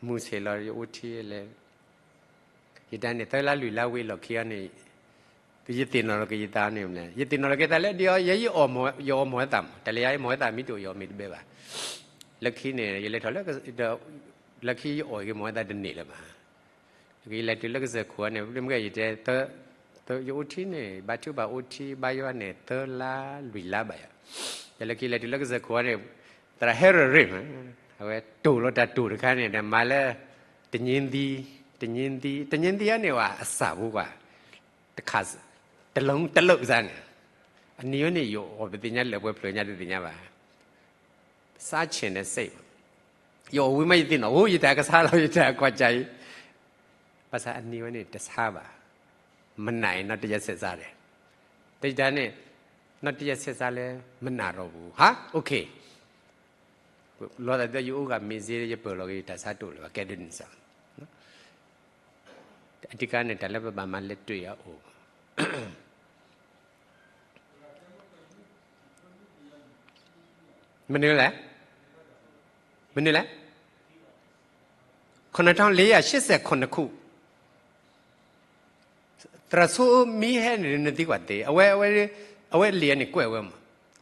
မုၢ်ဆ့ၣ်လီၤ ယအိၣ်ထံလဲၤ ယတၢ်န့ၣ် သၢလါလွံၢ်လါဝံၤလီၢ်ခံအံၤန့ၣ်, ယသ့ၣ်နီၣ်လီၤက့ၤယသးန့ၣ်, ယသ့ၣ်နီၣ်လီၤက့ၤသးလၢဒ်အံၤ ယဲယအီၣ်မ့ၤ ယအီၣ်မ့ၤသးမး တၢ်လၢယၤယမ့ၤသးမ့ၢ်တအိၣ် ယအီၣ်မ့ၤတဘၣ်ဘၣ်, လၢခံန့ၣ် ယလဲၤထီၣ်လၢ ဒီး လၢခံယအီၣ်က့ၤမ့ၤသးတန့ၢ်လၢၤဘၣ်, ယလဲၤတုၤလၢကစၢၢ်ခိၣ်န့ၣ် မ့ၢ်ယတဲ ယအိၣ်ထံန့ၣ် ဘါထုကဖၣ်အိၣ်ထံဘါယွၤန့ၣ် သၢလါလွံၢ်လါဘၣ်ယၤ, ယလၢခံလဲၤတုၤလၢကစၢၢ်ခိၣ်န့ၣ် သရၣ်ဟဲရၢၣ်ရ့ၣ်မး, အဝဲတိၢ်လီၤတၢ်တိၢ်တခါန့ၣ် ဒီးမၤလၢ တညိၣ်သံ, တညိၣ်သံ, တညိၣ်သံအန့ၣ်ဝဲ အစၢ်ဖိကွၢ်, တခါ, တလၢတလၢစ့ၢ်န့ၣ်, အနံၤဝဲန့ၣ် ယအီၣ်ပသ့ၣ်ညါလၢပှဲၤဖျၢၣ်ညါတသ့ၣ်ညါဘၣ် စးဆ့ၣ်န့ၣ်စ့ၢ်, ယအီၣ်ဝံၤမးယသ့ၣ်နီၣ် အိၣ် ယတၢ်ကဆါလီၤ ယတၢ်ကွၢ်ကၢ်အံၤ, ဘၣ်ဆၣ်အနံၤဝဲန့ၣ်တဆါဘၣ်, မနၤအံၤနီတယၢ်ဆဲးစးလဲၣ်, တယတၢ်န့ၣ်, နီတယၢ်ဆဲးစးလဲၣ် မနၤဒီးပူၤ ဟါ okay, လီၤသးဒီးယအိၣ်ဂၤမ့ၢ်စ့ ယပၢၢ်လီၤက့ၤ ယတၢ်ဆါတအိၣ်လၢၤဘၣ် ကဲဒ်န့ၣ်စ့ၢ်, အဓိကန့ၣ် တၢ်လၢပဘၣ်မၤလဲၤတ့ၢ်အအိၣ် မနုၤလဲၣ်, မနုၤလဲၣ်, ခုနစ်ထောင်လေးရာရှစ်ဆယ့်ခုနစ်ခု, သရၣ်စိမံဟဲန့ၣ် နသံကွၢ်သ့, အဝဲ, အဝဲလံာ်အန့ၣ်ကွဲးဝဲမး,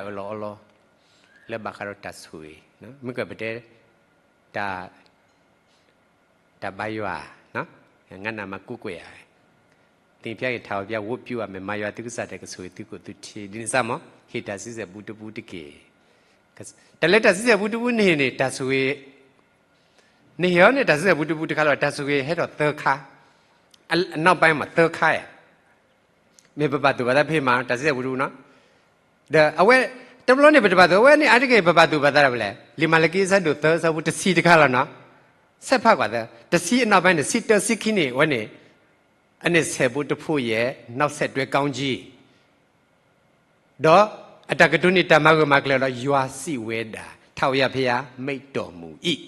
တၢ်အၢၣ်လီၤအီလီၤ လၢဘၣ်ဃးဒီးတၢ်ဆိၣ်ဂ့ၤ, မ့ၢ်ကပတဲ တၢ် တၢ်ဘါယွၤ, ငါ့နာမကိုးကွယ် သင်ဖျားယင် ထာဝရဘုရား ဝတ်ပြုရမည်, မၤယွၤသုကစၢ်ဒၣ် ကဆိၣ်ဂ့ၤသုကိၣ်သုထံ, ဒ်န့ၣ်စၢ်မး ဟ့ၣ်တၢ်ဆံဆဲၣ်ပူတပူတက့ၢ်. တၢ်လၢတၢ်ဆံဆဲၣ်ပူတပူန့ၣ်န့ၣ် တၢ်ဆိၣ်ဂ့ၤ နဟ့ၣ်အီၤန့ၣ် တၢ်ဆံဆဲၣ်ပူတပူတခါလီၤ, တၢ်ဆိၣ်ဂ့ၤဟဲထီၣ်သၢခါ, အနောက်ပိုင်းမှာ သၢခါဧါ, မ့ၢ်ပဘၣ်သူၣ်ဘၣ်သးဖဲမး တၢ်ဆံဆဲၣ်ပူတပူနီၤ, ဒီးအဝဲ တဘျီန့ၣ် ပတဘၣ်သူၣ်, အဝဲန့ၣ် အါတက့ၢ် ပဘၣ်သူၣ်ဘၣ်သးဒၣ်ဝဲလဲၣ်, လံာ်မၤလကံအဆၢဒိၣ်သၢ အဆၢဖိတဆံတခါလီၤနီၤ, ဆဲးဖးကွၢ်သၢ, တဆံအနောက်ပိုင်းန့ၣ် ဆံတၢ ဆံခံန့ၣ် အဝဲန့ၣ် အန့ၣ်ဆဲးဖိတဖိယဲၢ် နောက်ဆက်တွဲကောင်းကြီး ဒီးအတၢ်ကတိၤန့ၣ် တၢ်မၤဂၢၢ်မၤကျၢၤဒီး ယွၤစံးဝဲဒၣ်, ထာဝရဘုရားမိန့်တော်မူ၏.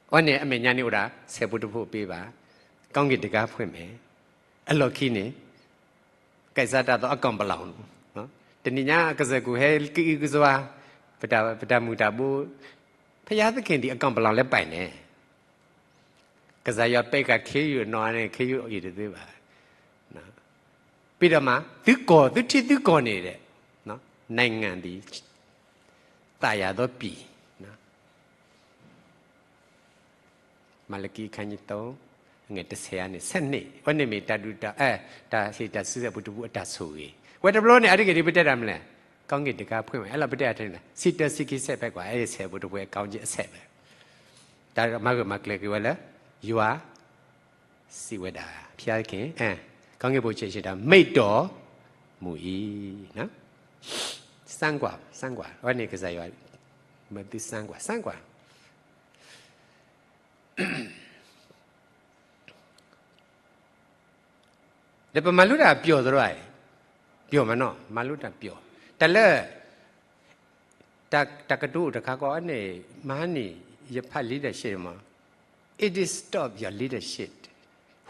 အဝဲန့ၣ်အမဲာ်ညါန့ၣ်အိၣ်ဒၣ် ဆဲးဖိတဖိအပ့ၤဘၣ်, ကောင်းကင်တံခါးဖွင့်မယ်, အလီၢ်ခံန့ၣ် ကဲးစၢးတၢ်သီအကီၢ်ပလီၢ်, တနံၤညါအကစၢၢ်ကိၣ်ဟဲကအုကစွါ, ပတၢ်မုာ်တၢ်ဘိ, ဘုရားသခင်သည် အကီၢ်ပလီၢ်လၢပၢၢ်န့ၣ် ကစၢ်ယွၤပဲကၤခ့ယုၢ်နီၢ်န့ၣ် ခ့ယုၢ်အံၤတသ့ဘၣ်. ပ့ၤဒီးမး သုကီၢ် သုထံသုကီၢ်န့ၣ်ဒီး နိုင်ငံသည် သာယာသောပြည် မၤလကံအခန်းကြီးသုံး အငယ်တစ်ဆယ်ကနေ ဆယ့်နှစ်, အဝဲန့ၣ်မ့ၢ်တၢ်ဒုးတၢ်, အဲ, တၢ်ဟ့ၣ်တၢ်ဆံဆဲၣ်ပူတပူအတၢ်ဆိၣ်ဂ့ၤ, ဝဲတဘျီန့ၣ် အါတက့ၢ်ဒ်ပတဲတၢ်မနုၤလဲၣ်, ကောင်းကင်တံခါးဖွင့်မယ်, အဲၣ်လီၤပတဲအါထဲန့ၣ် ဆံတၢ ဆံခံ ဆဲးဖဲကွၢ်, အဲၣ်ဆဲးပူတပူ ကောင်းကင်အဆဲးဖဲ, တၢ်မၤဂၢၢ်မၤကျၢၤက့ၤဝဲလၢ ယွၤ စံးဝဲဒၣ်, ဘုရားသခင်, အဲ, ကောင်းကင်ဘုံခြေရှိတာ မိန့်တော်မူ၏, စမ်းကွၢ်, စမ်းကွၢ်, အဝဲန့ၣ်ကစၢ်ယွၤ, မ့ၢ်သုစမ်းကွၢ်, စမ်းကွၢ် ဒီးပမၤလိတၢ်ပျီၢ်သရၣ်, ပျီၢ်မးနီၤ, မၤလိတၢ်ပျီၢ်, တၢ်လၢ တၢ်ကတိၤအိၣ်တခါကီးန့ၣ်, မဟါန့ၣ် ယဖး leadership မး, it is stop your leadership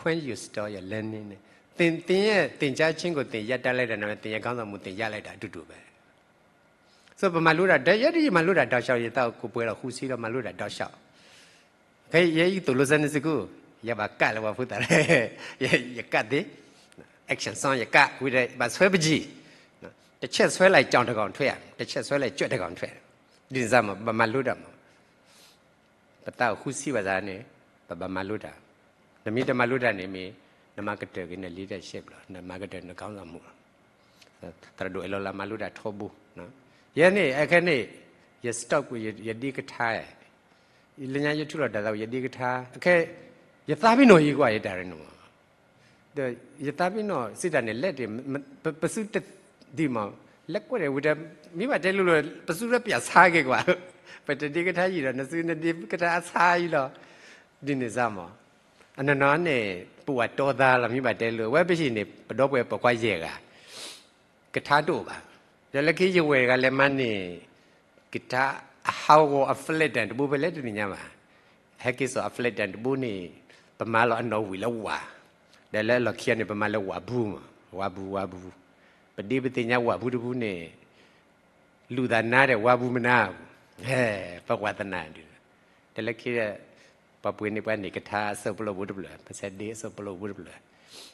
when you stop your learning. သင်သင်ရဲ့သင်ကြားခြင်းကို သင်ရပ်တန့်လိုက်တာနဲ့ သင်ရဲ့ခေါင်းဆောင်မှု သင်ရလိုက်တာ အတူတူပဲ. ဆို ပမၤလိတၢ် ဒီးယဲဒ်ယမၤလိတၢ်တောက်လျှောက် ယသးအိၣ်ကိးပှဲၤလီၤ ဃုဆံလီၤ မၤလိတၢ်တောက်လျှောက်, ခဲအံၤယသိၣ်လိစဲန့ၣ်စ့ၢ်ကီး, ယဘၣ်ကးလၢပှၤဖိသၣ်, ယကးသ့, action song ယကးဝံၤဒီး ဘၣ်ဆွဲပကံ, တစ်ချက်ဆွဲလိုက် ကြောင်တစ်ကောင်ထွက်, တစ်ချက်ဆွဲလိုက် ကြွက်တစ်ကောင်ထွက်, ဒ်န့ၣ်စၢ်မး ပဘၣ်မၤလိတၢ်မး ပသးအိၣ်ဃုဆံဘၣ်ဆၣ်န့ၣ် ပဘၣ်မၤလိတၢ်, နမ့ၢ်တမၤလိတၢ်န့ၣ်မ့ၢ် နမၤကတၢၢ်က့ၤန leadership လီၤ, နမၤကတၢၢ်န ခေါင်းဆောင်မှု လီၤ. သရၣ်ဒိၣ်အဲၣ်လီၤလၢမၤလိတၢ်ထီဘိ, ယဲန့ၣ် အခဲန့ၣ် ယ stop ကွံာ် ယဒ့ကထါ, လၢညါယထူလီၤတၢ်သးဝံၣ် ယဒ့ကထါ, အခဲ ယသးပ့ၤနီၣ်ယံၤကွၢ်ယတၢ်ရ့နီၤမး ဒီးယသးပ့ၤနီၣ်စံးတၢ်န့ၣ် လဲၣ်တ့ၢ်, ပစုတဒံးမး, လဲၤကွၢ်ဒီးဝံၤဒီး မ့ၢ်ဘၣ်တဲလိၤလိၤ ပစုလၢပျၢ်ဆါက့ၤကွၢ်, ပတဒ့ကထါယံာ်ဒီး နစုနဒ့ကထါအဆါယံာ်လီၤ, ဒ်န့ၣ်စၢ်မး, အနီၢ်နီၢ်န့ၣ် ပဝဲတီသါလီၤ မ့ၢ်ဘၣ်တဲလိၤ အဝဲပဟံၣ်န့ၣ် ပဒီပုၢ်ဝဲၢ်ပိာ်ခွါယဲၢ်ဂၤ ကထါတအိၣ်ဘၣ်, ဒီးလၢခံယဝဲၢ်တဂၤလဲၤမၤန့ၢ် ကထါအဟးဂီၤအ flat တၢ်တဘိ ဖဲလဲၣ်တသ့ၣ်ညါဘၣ်, ဟဲက့ၤစိာ်အ flat တၢ်တဘိန့ၣ် ပမၤလီၤအနီၣ်ဝံၤလၢဝး, ဒီးလၢအလီၢ်ခံန့ၣ် ပမၤလၢဝးဘူးမး, ဝးဘူး ဝးဘူး, ပဒ့ပသ့ၣ်ညါဝးဘူးတဘူးန့ၣ် လူၤသးနါဒီးဝးဘူးမနါ, ဟဲ, ပဝးသနာ်ဒုး, တၢ်လၢခံ ပှၤပှ့ၤန့ၢ်ပှၤန့ၢ်ကထါအစိၣ်ပလိာ်ဘူးတဖျၢၣ်, ပဆဲးဒ့အစိၣ်ပလိာ်ဘူးတဖျၢၣ်,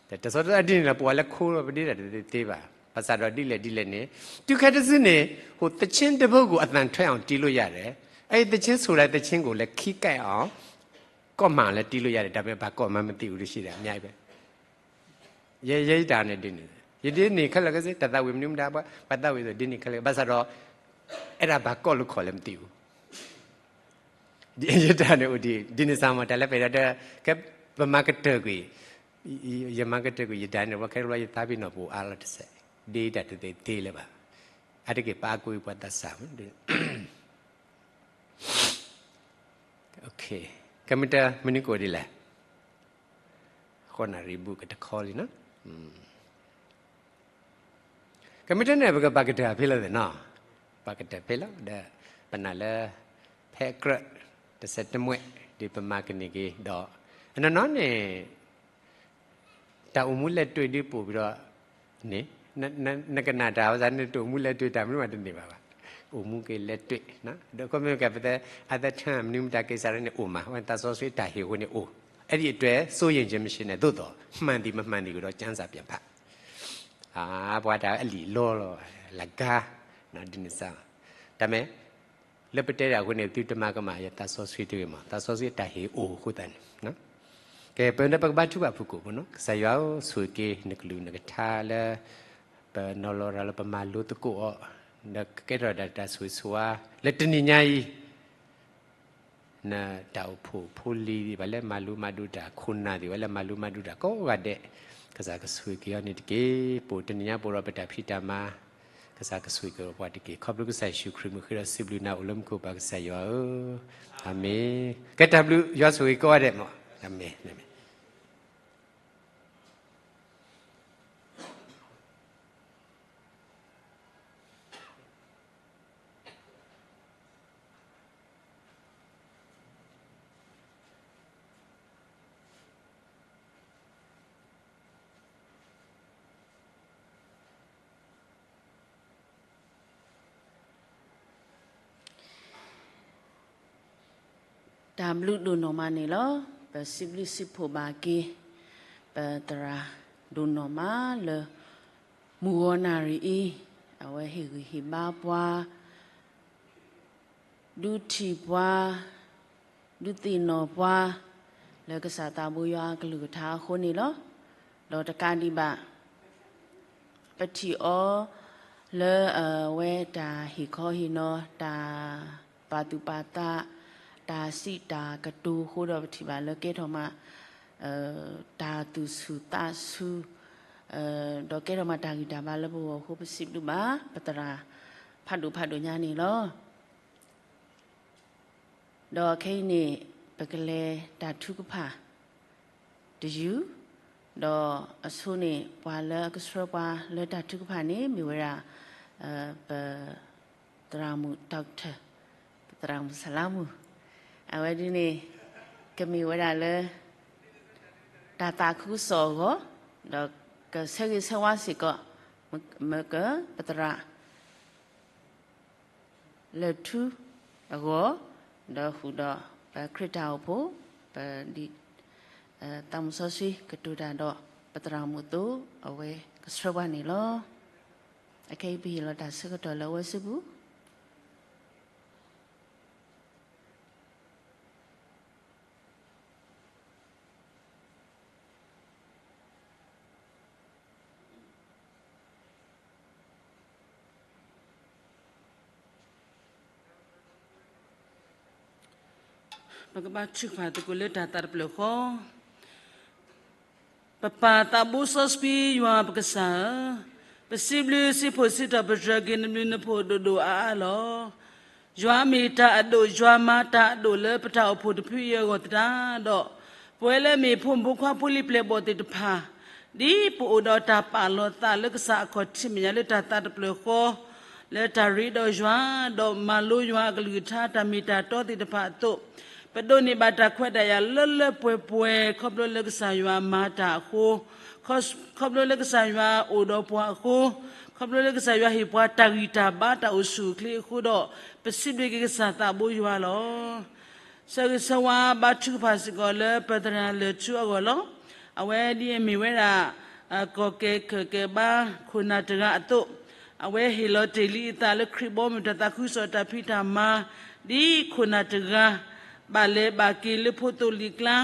တၢ်စီတၢ်ဒ်န့ၣ်လီၤ ပှၤလၢခိလီၤ ပဒ့တၢ်တသ့သ့ဘၣ်, ဘၣ်ဆၣ်ဒီးဒ်လဲၣ်ဒ်လဲၣ်န့ၣ်, တုၤခဲတစုန့ၣ် ဟို သီချင်းတစ်ပုဒ်ကို အသံထွက်အောင် တီးလို့ရတယ်, အဲဒီ သီချင်း ဆိုတဲ့ သီချင်းကိုလည်း ခံကပ်အောင် ကော့မန်လည်း တီးလို့ရတယ်, ဒါပေမဲ့ ဘာကော့မှန်းမသိဘူးလို့ရှိတယ်, အများကြီးပဲ. ယဲယဲယတၢ်န့ၣ်ဒ်န့ၣ်, ယဒ်န့ၣ်ခဲလၢာ်ခဲဆ့ တၢ်သးဝံၣ်မနုၤမတၤ ပှၤသးဝံၣ်သိးဒ်န့ၣ်ခဲလၢာ်, ဘၣ်ဆၣ်ဒီး အဲဒါဘာကော့လို့ခေါ်လဲမသိဘူး. ယတၢ်န့ၣ်အိၣ်ဒ် ဒ်န့ၣ်စၢ်မး တၢ်လၢပှဲၤဒီး ကဲပမၤကတၢၢ်ကွံာ်, ယမၤကတၢၢ်ကွံာ်ယတၢ်န့ၣ် ပှၤခဲတဘျီယသးပ့ၤနီၣ်ပူၤအါလီၤတစဲး, ဒ်တၢ်တသ့သ့လၢၤဘၣ်, အါတက့ၢ်ပအါကိးပှၤသးစၢ် ကမ့ၢ်တၢ်မနုၤကိးဒ်လဲၣ်, ဃိးနၣ်ရံၣ်ဘူးကတခီလံနီၤ. ကမ့ၢ်တၢ်န့ၣ် ပကပာ်ကတၢၢ်ဖဲလီၤသ့ၣ်နီၤ, ပာ်ကတၢၢ်ဖဲလီၤဒီး ပနာ်လၢ ဖဲအကြၢး တစဲးတမှဲး ဒ်ပမၤကန့ၢ်က့ၤဒီး အနီၢ်နီၢ်န့ၣ် တၢ်အိၣ်မူလဲၤတွံၤဒ်ပိာ်ကဒီးန့ၣ် နကနၣ်တၢ်ဝဲသးန့ၣ် တၢ်အိၣ်မူလဲၤတွံၤတၢ်မနုၤမးတန့ၢ်ဘၣ်ဘၣ်. အိၣ်မူက့ၤလဲၤတွံၣ်, ဒီးခီမ့ၢ်ကပတဲ other time မနုၤမတၤက့ၤစးရ့န့ၣ်အိၣ်မး, ဝဲသးစီဆှံတၢ်ဟ့ၣ်အဃိန့ၣ်အိၣ်, အဲ့ဒီအတွက် စိုးရိမ်ခြင်းမရှိနဲ့, သို့သော် မှန်သည်မမှန်သည်ကိုတော့ ကျမ်းစာပြန်ဖတ်. ပှၤတၢ်အလံာ်လီလီၤ, လၢဂၤ, ဒ်န့ၣ်စ့ၢ်, တၢ်မ့ၢ် လၢပတဲတၢ်အဃိန့ၣ် သုတမၤကမၣ်ယသးစီဆှံတဂ့ၤမး, သးစီဆှံတၢ်ဟ့ၣ်အိၣ်အဃိသတးန့ၣ်, ကဲ ပဝဲဒၣ်ပကဘါထုကဖၣ်ဖုၣ်ကိာ်ဖိနီၤ, ကစၢ်ယွၤဧၢ, ဆိၣ်ဂ့ၤက့ၤနကလုၢ်နကထါလၢ ပနီၤလီၤရၤလၢပမၤလိသကိးအီၤ, ဒီးကကဲထီၣ်ဒၣ်တၢ်ဆိၣ်ဂ့ၤဆိၣ်ဝါ လၢတနံၤညါအံၤ နတၢ်အိၣ်ဖှိၣ်ဖိလံၤသ့ၣ်တဖၣ်လၢမၤလိမၤဒိးတၢ်, ခိၣ်နၢ်သ့ၣ်တဖၣ်လၢမၤလိမၤဒိးတၢ်ကိးဂၤဒဲး, ကစၢ်ကဆိၣ်ဂ့ၤက့ၤအီၤန့ၣ်တက့ၢ်. ပအိၣ်တနံၤညါပအိၣ်ဒီးပတၢ်ဖံးတၢ်မၤ, ကစၢ်ကဆိၣ်ဂ့ၤက့ၤပှၤတက့ၢ်. ခီဖျိကစၢ်ယ့ၣ်ၡူးခရံာ်မုၢ်ဃ့ဒီးစံးဘျုးနၤအိၣ်လၢမူခိၣ် ပၢ်ကစၢ်ယွၤဧၢ, အၤမ့ၣ်. ကဲတၢ်ဘျုး, ယွၤဆိၣ်ဂ့ၤကိးဂၤဒဲးမး, အၤမ့ၣ်, အၤမ့ၣ်. တၢ်ဘျုးဒိၣ်နီၢ်မးန့ၣ်လီၤ. ပစံးဘျုးစံးဖှိၣ်ဘၣ်က့ၤ ပသရၣ်ဒိၣ်နီၢ်မးလၢ မုၢ်ဂီၤနၣ်ရံၣ်အံၤ, အဝဲဟ့ၣ်ဂံၢ်ဟ့ၣ်ဘါပှၤ ဒုးထံၣ်ပှၤ, ဒုးသ့ၣ်နီၣ်ပှၤ လၢကစၢ်သးဘိယွၤအကလုၢ်ကထါအဃိန့ၣ်လီၤ. ဒီးတကးဒံးဘၣ် ပထံၣ်အီၤလၢအဝဲတၢ်ဟ့ၣ်ခီဟ့ၣ်နီၤ, တၢ်ပာ်သူၣ်ပာ်သး, တၢ်စံးတၢ်ကတိၤအဃိဒီး ပထံၣ်ဘၣ်လၢကဲထီၣ်မး တၢ်သူၣ်ဆူၣ်သးဆူၣ်, ဒီးကဲထီၣ်မးတၢ်ဂံၢ်တၢ်ဘါလၢပဂီၢ်အဃိ ပစံးဘျုးဘၣ် ပသရၣ်ဖးဒိၣ်ဖးဒိၣ်ညါန့ၣ်လီၤ. ဒီးခဲအံၤန့ၣ် ပကလဲၤတၢ်ထုကဖၣ်တယုၢ်, ဒီးအဆိန့ၣ် ပှၤလၢအကဆှၢပှၤလၢတၢ်ထုကဖၣ်န့ၣ် မ့ၢ်ဝဲဒၣ် ပသရၣ်မုၣ် doctor, ပသရၣ်မုၣ်စလါမုၣ်, အဝဲဒ်န့ၣ် ကမ့ၢ်ဝဲဒၣ်လၢ တၢ်သးခုကစီၣ်အဂီၢ်, ဒီးကဆၢဂ့ၤဆၢဝါစ့ၢ်ကီး မ့ၢ်ကပသရၣ် လၢၢ်ထူအဂီၢ်, ဒီးဃုာ်ဒီးပခရံာ်တၢ်အိၣ်ဖှိၣ်, ပဒ် သးမုၣ်စီဆှံကတိၤတၢ်ဒီး ပသရၣ်မုၣ်အသိး အဝဲကဆှၢပှၤန့ၣ်လီၤ. အခဲအံၤပဟ့ၣ်လီၤတၢ်ဆၢကတီၢ်လၢအဝဲစုပူၤ ပကဘါထုကဖၣ်သကိးလၢတၢ်သးတဖျၢၣ်ဃီ. ပပၢ်သးဘိစီဆှံ ယွၤပကစၢ်ဧၢ, ပစံးဘျုးစံးဖှိၣ်စံးထီၣ်ပတြၢၤက့ၤနဘျုးနဖှိၣ်ဒိၣ်ဒိၣ်အါအါလီၤ. ယွၤမ့ၢ်တၢ်အဒိၣ်, ယွၤမၤတၢ်အဒိၣ်လၢပတၢ်အိၣ်ဖှိၣ်တဖုအံၤအဂီၢ်သတးဒီး, ပဝဲလၢမ့ၢ်ဖိမုၣ်ဖိခွါဖိလံၤပျဲၢ်ဘီၣ်သ့ၣ်တဖၣ် ဒ်ပအိၣ်ဒီးတၢ်ပာ်လီၤသးလၢကစၢ်အခီၣ်ထံးမဲာ်ညါလၢတၢ်သးတဖျၢၣ်ဃီ, လၢတၢ်ရ့ဒီးယွၤ, ဒီးမၤလိယွၤအကလုၢ်ကထါတၢ်မ့ၢ်တၢ်တီသ့ၣ်တဖၣ်အသိး, ပဒိးန့ၢ်ဘၣ်တၢ်ခွဲးတၢ်ယာ်လၢလၢပှဲၤပှဲၤ ခီဖျိလၢကစၢ်ယွၤမၤတၢ်အဃိ, ခီဖျိလၢကစၢ်ယွၤအိၣ်ဒီးပှၤအဃိ, ခီဖျိလၢကစၢ်ယွၤဟ့ၣ်ပှၤတၢ်ဂံၢ်တၢ်ဘါတၢ်အိၣ်ဆူၣ်အိၣ်ချ့အဃိဒီး, ပစံးဘျုးက့ၤကစၢ်သးဘိယွၤလီၤ. ဆၢဂ့ၤဆၢဝါဘါထုကဖၣ်စ့ၢ်ကီးလၢပသရၣ်လၢၢ်ထူအဂီၢ်လီၤ. အဝဲဒ်အမ့ၢ်ဝဲဒၣ် ကီၢ်ကဲၤခၢၣ်ကဲၤဘါခိၣ်နၢ်တဂၤအသိး, အဝဲဟ့ၣ်လီၤတ့ၢ်လံအသးလၢခရံာ်ဘီမုၢ်တၢ်သးခုကစီၣ်တၢ်ဖံးတၢ်မၤ, ဒ်ခိၣ်နၢ်တဂၤ ဘၣ်လဲၤဘၣ်က့ၤလၢဖိသိလံၤကျါ,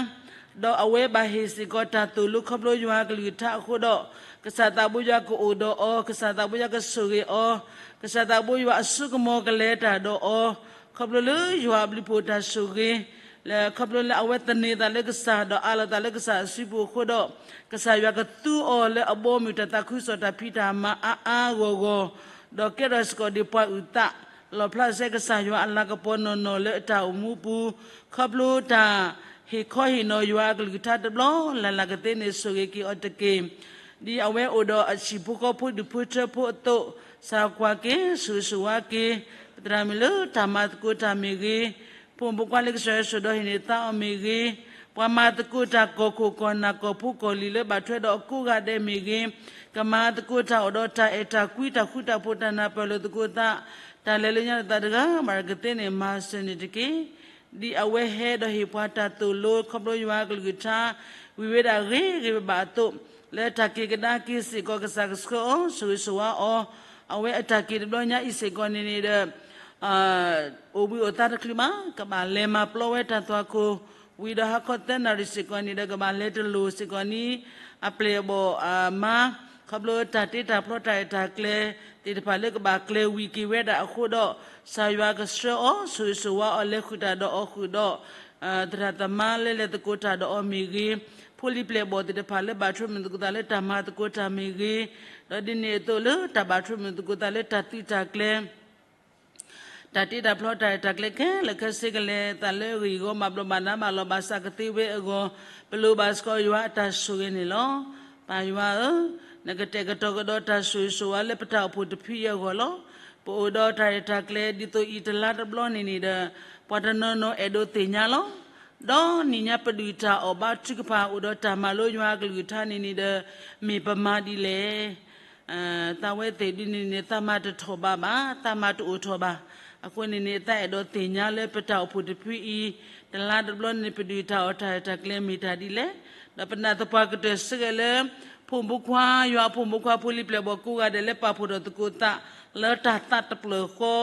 ဒီးအဝဲဘၣ်ဟ့ၣ်စ့ၢ်ကီးတၢ်သိၣ်လိခီဖျိယွၤအကလုၢ်ကထါအဃိဒီး, ကစၢ်သးဘိယွၤကအိၣ်ဒီးအီၤ, ကစၢ်သးဘိယွၤကဆိၣ်ဂ့ၤအီၤ, ကစၢ်သးဘိယွၤအစိကမီၤကလဲၤတၢ်ဒီးအီၤ, ခီဖျိလၢယွၤအဘျုးဖှိၣ်တၢ်ဆိၣ်ဂ့ၤ, လၢခီဖျိလၢအဝဲသန့ၤသးလၢကစၢ် ဒီးအးလီၤသးလၢကစၢ်အစုပူၤအဃိဒီး, ကစၢ်ယွၤကသူအီၤလၢအဘီအမုၢ်တၢ်သးခုကစီၣ်တၢ်ဖံးတၢ်မၤအါအါဂီၢ်ဂီၢ်, ဒီးကဲထီၣ်စ့ၢ်ကီးဒံးပှၤအုၣ်သး, လီၣ်ဖျါစဲကစၢ်ယွၤအလၤကပီၤနီၢ်နီၢ်လၢအတၢ်အိၣ်မူပူၤ, ခီဖျိတၢ်ဟ့ၣ်ခီဟ့ၣ်နီၤယွၤအကလုၢ်ကထါတဘျီလၢ်လၢ်ကသ့န့ၣ် ဆိၣ်ဂ့ၤက့ၤအီၤတက့ၢ်. ဒ်အဝဲအိၣ်ဒီးအဟံၣ်ဖိဃီဖိဒူၣ်ဖိထၢဖိအသိး, ဆၢကွၢ်က့ၤ ဆိၣ်ဂ့ၤဆိၣ်ဝါက့ၤ ပသရၣ်မုၣ်လၢတၢ်မၤသကိးတၢ်မ့ၢ်ဂ့ၤ, ဖိမုၣ်ဖိခွါလၢကစၢ်ယွၤဆိၣ်ဒီးဟ့ၣ်န့ၢ်သါအီၤမ့ၢ်ဂ့ၤ, ပှၤမၤသကိးတၢ်ကီၢ်ခိၣ်ကီၢ်နၢ်ကီၢ်ဖိကီၢ်လံၤလၢဘၣ်ထွဲဒီးအကိးဂၤဒဲးမ့ၢ်ဂ့ၤ, ကမၤသကိးတၢ်အိၣ်ဒီးတၢ်အဲၣ်တၢ်ကွံတၢ်ဃူတၢ်ဖိးတၢ်နၢ်ပၢၢ်လိာ်သကိးသး, တၢ်လဲၤလၢညါလၢသးတဂၤ မၤကသ့န့ၣ် မၤစၢၤန့ၣ်တက့ၢ်. ဒ်အဝဲဟဲဒီးဟ့ၣ်ပှၤတၢ်သိၣ်လိ ခီဖျိယွၤအကလုၢ်ကထါ ဝံၤဝဲဒၣ်ဂ့ၤဂ့ၤဘၣ်ဘၣ်အသိး, လၢတၢ်က့ၤကဒါက့ၤစ့ၢ်ကီး ကစၢ်ကဆှၢအီၤ ဆိၣ်ဂ့ၤဆိၣ်ဝါအီၤ, အဝဲအတၢ်က့ၤတဘျီညါအံၤစ့ၢ်ကီးန့ၣ်န့ၣ်ဒီး အိၣ်ဘှံးအိၣ်သါတချုးဘၣ်, ကဘၣ်လဲၤမၤပျီဝဲတၢ်သွၣ်ခိၣ်, ဝံၤဒီးဟါခီသၢနၣ်ရံၣ်စ့ၢ်ကီးန့ၣ်ဒီး ကဘၣ်လဲၤတလိၣ်စ့ၢ်ကီးန့ၣ် အပျဲၢ်အဘီၣ်အမါ, ခီဖျိတၢ်တ့တၢ်ဖျီတၢ်အဲၣ်တၢ်ကျဲသ့ၣ်တဖၣ်လၢကဘၣ်ကျဲၤဝံၤက့ၤဝဲဒၣ်အဃိဒီး ကစၢ်ယွၤကဆှၢအီၤ ဆိၣ်ဂ့ၤဆိၣ်ဝါအီၤ လဲၤဃုာ်တၢ်ဒီးအီၤဃုာ်ဒီး သရၣ်သမါလၢလဲၤသကိးတၢ်ဒီးအီၤမ့ၢ်ဂ့ၤ, ဖိလံၤပျဲၢ်ဘီၣ်သ့ၣ်တဖၣ်လၢဘၣ်ထွဲမုာ်သကိးသးလၢတၢ်မၤသကိးတၢ်မ့ၢ်ဂ့ၤ, ဒီးဒ်န့ၣ်အသိးလၢတၢ်ဘၣ်ထွဲမုာ်သကိးသးလၢတၢ်သုးတၢ်ကျဲၤ တၢ်တ့တၢ်ဖျီတၢ်ရဲၣ်တၢ်ကျဲၤခဲလၢာ်ခဲဆ့ကလဲၤသးလၢအဂ့ၢ်အဂီၢ် မၤဘျီးမၤနါမးလီၤ ဘၣ်ဆၣ်ကသ့ဝဲအဂီၢ် ပလိၣ်ဘၣ်စ့ၢ်ကီးယွၤအတၢ်ဆိၣ်ဂ့ၤန့ၣ်လီၤ. ပၢ်ယွၤဧၢ, နကတဲာ်ကတီၤကဒီးတၢ်ဆိၣ်ဂ့ၤဆိၣ်ဝါလၢပတၢ်အိၣ်ဖှိၣ်တဖုအံၤအဂီၢ်လီၤ. ပအိၣ်ဒီးတၢ်ရဲၣ်တၢ်ကျဲၤဒ်သိးအံၤတလါတဘျီန့ၣ်န့ၣ်ဒီး ပှၤတနီၤနီၤအဲၣ်ဒိးသ့ၣ်ညါလီၤ. ဒီးနံၤညါပဒုၣ်တၢ်အီၣ်ဘါထုကဖၣ်အိၣ်ဒီးတၢ်မၤလိယွၤအကလုၢ်ကထါန့ၣ်န့ၣ်ဒီး မ့ၢ်ပမၤဒ်လဲၣ် သးဝဲသ့ၣ်ဒ်န့ၣ်န့ၣ် သးမၤတထီၣ်ဘးဘၣ်, သးမၤတအိၣ်ထီၣ်ဘၣ်. အဃိန့ၣ်န့ၣ် သးအဲၣ်ဒိးသ့ၣ်ညါလၢပတၢ်အိၣ်ဖှိၣ်တဖုအံၤ တလါတဘျီန့ၣ် ပဒုၣ်တၢ်အီၣ်တၢ်ရဲၣ်တၢ်ကျဲၤမ့ၢ်တၢ်ဒ်လဲၣ်. ဒီးပနာ်သပှၢ်ကတၢၢ်စ့ၢ်ကီးလၢ ဖိမုၣ်ဖိခွါ ယွၤအဖိမုၣ်ဖိခွါဖိလံၤပျဲၢ်ဘီၣ်ကိးဂၤဒဲးလၢပာ်ဖှိၣ်ထီၣ်သကိးသး လၢတၢ်သးတဖျၢၣ်ဃီ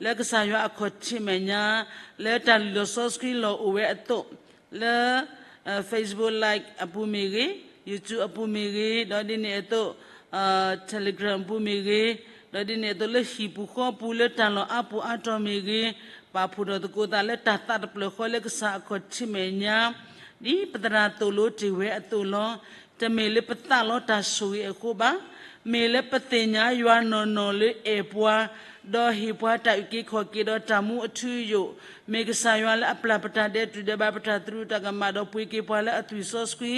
လၢကစၢ်ယွၤအခီၣ်ထံးမဲာ်ညါ လၢတၢ်လုၢ်လီၤစီဆှံလီၤအိၣ်ဝဲအသိး လၢ Facebook Live အပူၤမ့ၢ်ဂ့ၤ, YouTube အပူၤမ့ၢ်ဂ့ၤ, ဒီးဒ်န့ၣ်အသိး Telegram အပူၤမ့ၢ်ဂ့ၤ, ဒီးဒ်န့ၣ်အသိးလၢဟံၣ်ပူၤဃီပူၤလၢတၢ်လီၢ်အါပူၤအါတီၤမ့ၢ်ဂ့ၤ, ပာ်ဖှိၣ်ထီၣ်သကိးသးလၢတၢ်သးတဖျၢၣ်ဃီလၢကစၢ်အခီၣ်ထံးမဲာ်ညါ ဒ်ပသရၣ်သိၣ်လိတ့ၢ်ဝဲအသိးလီၤ. တမ့ၢ်လၢပသးလီတၢ်ဆိၣ်ဂ့ၤအဃိဘၣ်. မ့ၢ်လၢပသ့ၣ်ညါယွၤနီၢ်နီၢ်လၢအဲၣ်ပှၤ, ဒီးဟ့ၣ်ပှၤတၢ်အုၣ်က့ၤခီၣ်က့ၤဒီးတၢ်မူအထူအယိာ်, မ့ၢ်ကစၢ်ယွၤလၢအပျၢ်ပတၢ်ဒဲးတူၢ်ဒဲးဘးပတၢ်သရူးတၢ်ကမၣ်ဒီးပှ့ၤက့ၤပှၤလၢအသွံၣ်စီဆှံ,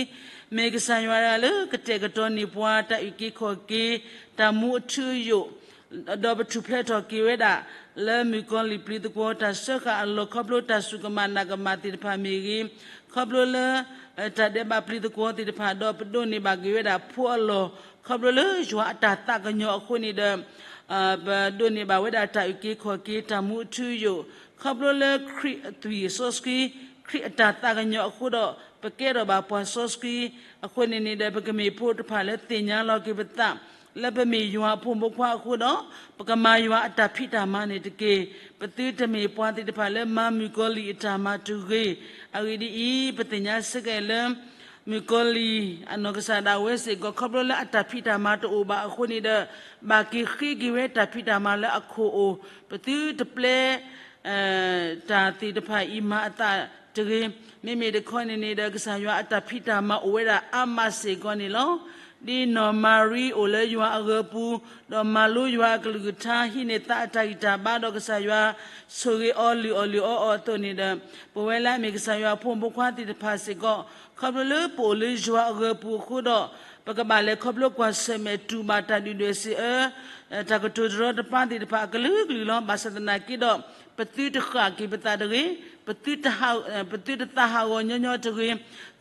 မ့ၢ်ကစၢ်ယွၤလၢကတဲာ်ကတီၤန့ၢ်ပှၤတၢ်အုၣ်က့ၤခီၣ်က့ၤ, တၢ်မူအထူအယိာ် ဒီးပထူၣ်ဖျဲးထီၣ်က့ၤဝဲဒၣ် လၢမုၣ်ကီၤလံၢ်ပျံၤသကွီၤတၢ်စၢဃာ်အလီၢ် ခီဖျိတၢ်စူၢ်ကမၣ်နာ်ကမၣ်သ့ၣ်တဖၣ်မ့ၢ်ဂ့ၤ, ခီဖျိလၢ တၢ်ဒဲးဘးပျံၤသကွီၤသ့ၣ်တဖၣ် ဒီးပဒိးန့ၢ်ဘၣ်က့ၤဝဲဒၣ်ဖိအလီၢ် ခီဖျိလၢယွၤအတၢ်သးကညီၤအဃိန့ၣ်ဒီး ပဒိးန့ၢ်ဘၣ်ဝဲဒၣ်တၢ်အုၣ်က့ၤခီၣ်က့ၤ တၢ်မူအထူအယိာ် ခီဖျိလၢခရံာ်အသွံၣ်စီဆှံ ခရံာ်အတၢ်သးကညီၤအဃိဒီး ပကဲထီၣ်ဘၣ်ပှၤစီဆှံ အဃိန့ၣ်န့ၣ်ဒီး ပကမ့ၢ်ဖိတဖၣ်လၢသ့ၣ်ညါလီၤက့ၤပသး လၢပမ့ၢ်ယွၤအဖိမုၣ်ဖိခွါအဃိဒီး ပကမၤယွၤအတၢ်ဖံးတၢ်မၤန့ၣ်တက့ၢ်. ပသုတမ့ၢ်ပှၤသ့ၣ်တဖၣ်လၢမၤမုၣ်ကီၤလံၢ်အတၢ်မၤတဂ့ၤ. အဂ့ၢ်ဒ်အံၤ, ပသ့ၣ်ညါစ့ၢ်ကီးလၢ မုၣ်ကီၤလံၢ်အနီၢ်ကစၢ်ဒၣ်ဝဲစ့ၢ်ကီး ခီဖျိလၢအတၢ်ဖံးတၢ်မၤတအိၣ်ဘၣ်အဃိန့ၣ်ဒီး ဘၣ်က့ၤဃ့က့ၤဝဲတၢ်ဖံးတၢ်မၤလၢအခိၣ်အိၣ် ပသုတပျဲ တၢ်သ့ၣ်တဖၣ်အံၤမၤအသးတဂ့ၤ. မ့မ့ၢ်တခီန့ၣ်န့ၣ်ဒီး ကစၢ်ယွၤအတၢ်ဖံးတၢ်မၤအိၣ်ဝဲဒၣ်အါမးစ့ၢ်ကီးန့ၣ်လီၤ. ဒ်နီၢ်မၤရံအိၣ်လၢယွၤအဂၢၤပူၤ, ဒီးမၤလိယွၤအကလုၢ်ကထါ ဟံးန့ၢ်သးအတၢ်ဂံၢ်တၢ်ဘါ ဒီးကစၢ်ယွၤဆိၣ်ဂ့ၤအီၤလုၢ်အီၣ်လုၢ်အီအီၤအသိးန့ၣ်ဒီး ပဝဲလၢအမ့ၢ်ကစၢ်ယွၤအဖိမုၣ်ဖိခွါသ့ၣ်တဖၣ်စ့ၢ်ကီး ခီဖျိလၢပအိၣ်လၢယွၤအဂၢၤပူၤအဃိဒီး ပကဘၣ်လဲၤခီဖျိကွၢ်ဆၢၣ်မဲာ်တူၢ်ဘၣ်တၢ်ဒုၣ်ဒွဲၣ်စံးအၢ တၢ်ကတိၤတရီတပါသ့ၣ်တဖၣ်အကလုာ်ကလုာ်လီၤ. ဘၣ်ဆၣ်သနာ်က့ဒီး ပသုတဃၣ်က့ၤပသးတဂ့ၤ, ပသုတသးဟးဂီၤညီညီတဂ့ၤ. ခီ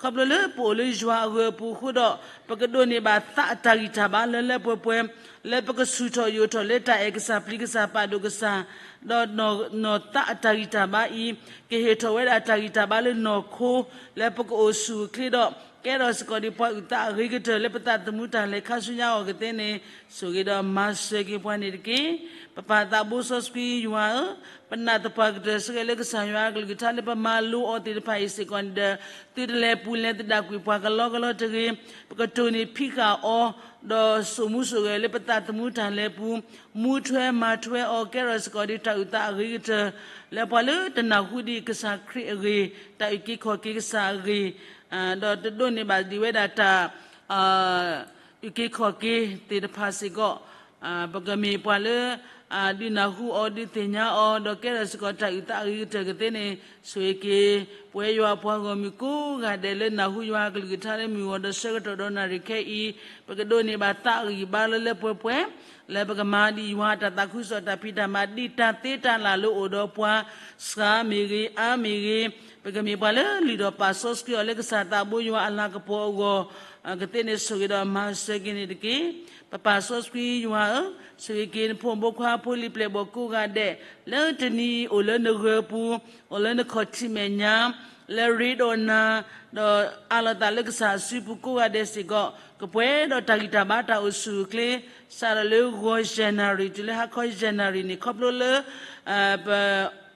ဖျိလၢပအိၣ်လၢယွၤအဂၢၤအပူၤအဃိဒီး ပကဒိးန့ၢ်ဘၣ်သးအတၢ်ဂံၢ်တၢ်ဘါလၢလၢပှဲၤပှဲၤ လၢပကဆူၣ်ထီၣ်ယိာ်ထီၣ်လၢတၢ်အဲၣ်ကစၢ်ပျံၤကစၢ်ပာ်ဒိၣ်ကစၢ်, ဒီးနီၢ်သးအတၢ်ဂံၢ်တၢ်ဘါအံၤ ကဟ့ၣ်ထီၣ်ဝဲဒၣ်တၢ်ဂံၢ်တၢ်ဘါလၢနီၢ်ခိ လၢပကအိၣ်ဆူၣ်အိၣ်ချ့ဒီး ကဲထီၣ်စ့ၢ်ကီးဒ်ပှၤအုၣ်သးအဂ့ၤကတၢၢ်လၢပသးသမူတၢ်လဲၤခါဆူညါအဂီၢ်ကသ့န့ၣ် ဆိၣ်ဂ့ၤဒီးမၤစၢၤက့ၤပှၤန့ၣ်တက့ၢ်. ပပၢ်သးဘိစီဆှံယွၤဧၢ, ပနာ်သပှၢ်ကတၢၢ်စ့ၢ်ကီးလၢကစၢ်ယွၤအကလုၢ်ကထါလၢပမၤလိအီၤသ့ၣ်တဖၣ်အံၤစ့ၢ်ကီးန့ၣ်ဒီး သုတလဲၤပူၤလဲၤသဒၣ်ကွံာ်ပှၤကလီကလီတဂ့ၤ, ပကတိၢ်န့ၢ်ဖံးဃာ်အီၤ, ဒီးစိာ်မူစိာ်ဂဲၤလၢပသးသမူတၢ်လဲၤပူၤ, မူထွဲမၤထွဲအီၤ ကဲထီၣ်စ့ၢ်ကီးဒ်တၢ်အုၣ်သးအဂ့ၤကတၢၢ် လၢပှၤလၢတနၢ်ဟူဒံးကစၢ်ခရံာ်အဂ့ၢ်, တၢ်အုၣ်က့ၤခီၣ်က့ၤကစၢ်အဂ့ၢ်, ဒီးတဒိးန့ၢ်ဘၣ်ဒံးဝဲဒၣ်တၢ် အုၣ်က့ၤခီၣ်က့ၤသ့ၣ်တဖၣ်စ့ၢ်ကီး, ပကမ့ၢ်ပှၤလၢ ဒုးနၢ်ဟူအီၤ ဒုးသ့ၣ်ညါအီၤ ဒီးကဲထီၣ်စ့ၢ်ကီးတၢ်အုၣ်သးအဂ့ၤကတၢၢ်ကသ့န့ၣ် ဆိၣ်ဂ့ၤက့ၤ ပဝဲယွၤအပှၤဂီၢ်မုၢ်ကိးဂၤဒဲးလၢနၢ်ဟူယွၤအကလုၢ်ကထါလၢမုၢ်ဂီၤဒီးဆၢကတီၢ်ဒီးနၣ်ရံၣ်ခဲအံၤ, ပကဒိးန့ၢ်ဘၣ်သးအဂံၢ်ဘါလၢလၢပှဲၤပှဲၤ လၢပကမၤဒံးယွၤတၢ်သးခုကစီၣ်တၢ်ဖံးတၢ်မၤ ဒ်တၢ်သ့တၢ်လၢ်လၢအိၣ်ဒီးပှၤ စှၤမ့ၢ်ဂ့ၤ အါမ့ၢ်ဂ့ၤ, ပကမ့ၢ်ပှၤလၢလုၢ်ထီၣ်ပာ်စီဆှံအီၤလၢကစၢ်သးဘိယွၤအလၤကပီၤအဂီၢ်, ကသ့ၣ်န့ၣ်ဆိၣ်ဂ့ၤဒီးမၤစၢၤက့ၤန့ၣ်တက့ၢ်. ပပၢ်စီဆှံယွၤဧၢ, ဆိၣ်ဂ့ၤက့ၤနဖိမုၣ်ဖိခွါဖိလံၤပျဲၢ်ဘီၣ်ကိးဂၤဒဲး, လၢတနံၤအံၤအိၣ်လၢနဂၢၤပူၤ, အိၣ်လၢနခီၣ်ထံးမဲာ်ညါ, လၢရ့ဒီးနၤ, ဒီးအးလီၤသးလၢကစၢ်အစုပူၤကိးဂၤဒဲးစ့ၢ်ကီး, ကပှဲၤဒီးတၢ်ဂံၢ်တၢ်ဘါတၢ်အိၣ်ဆူၣ်အိၣ်ချ့, စးထီၣ်လၢဂီၤ January တုၤလၢဟါခီ January န့ၣ် ခီဖျိလၢ ပ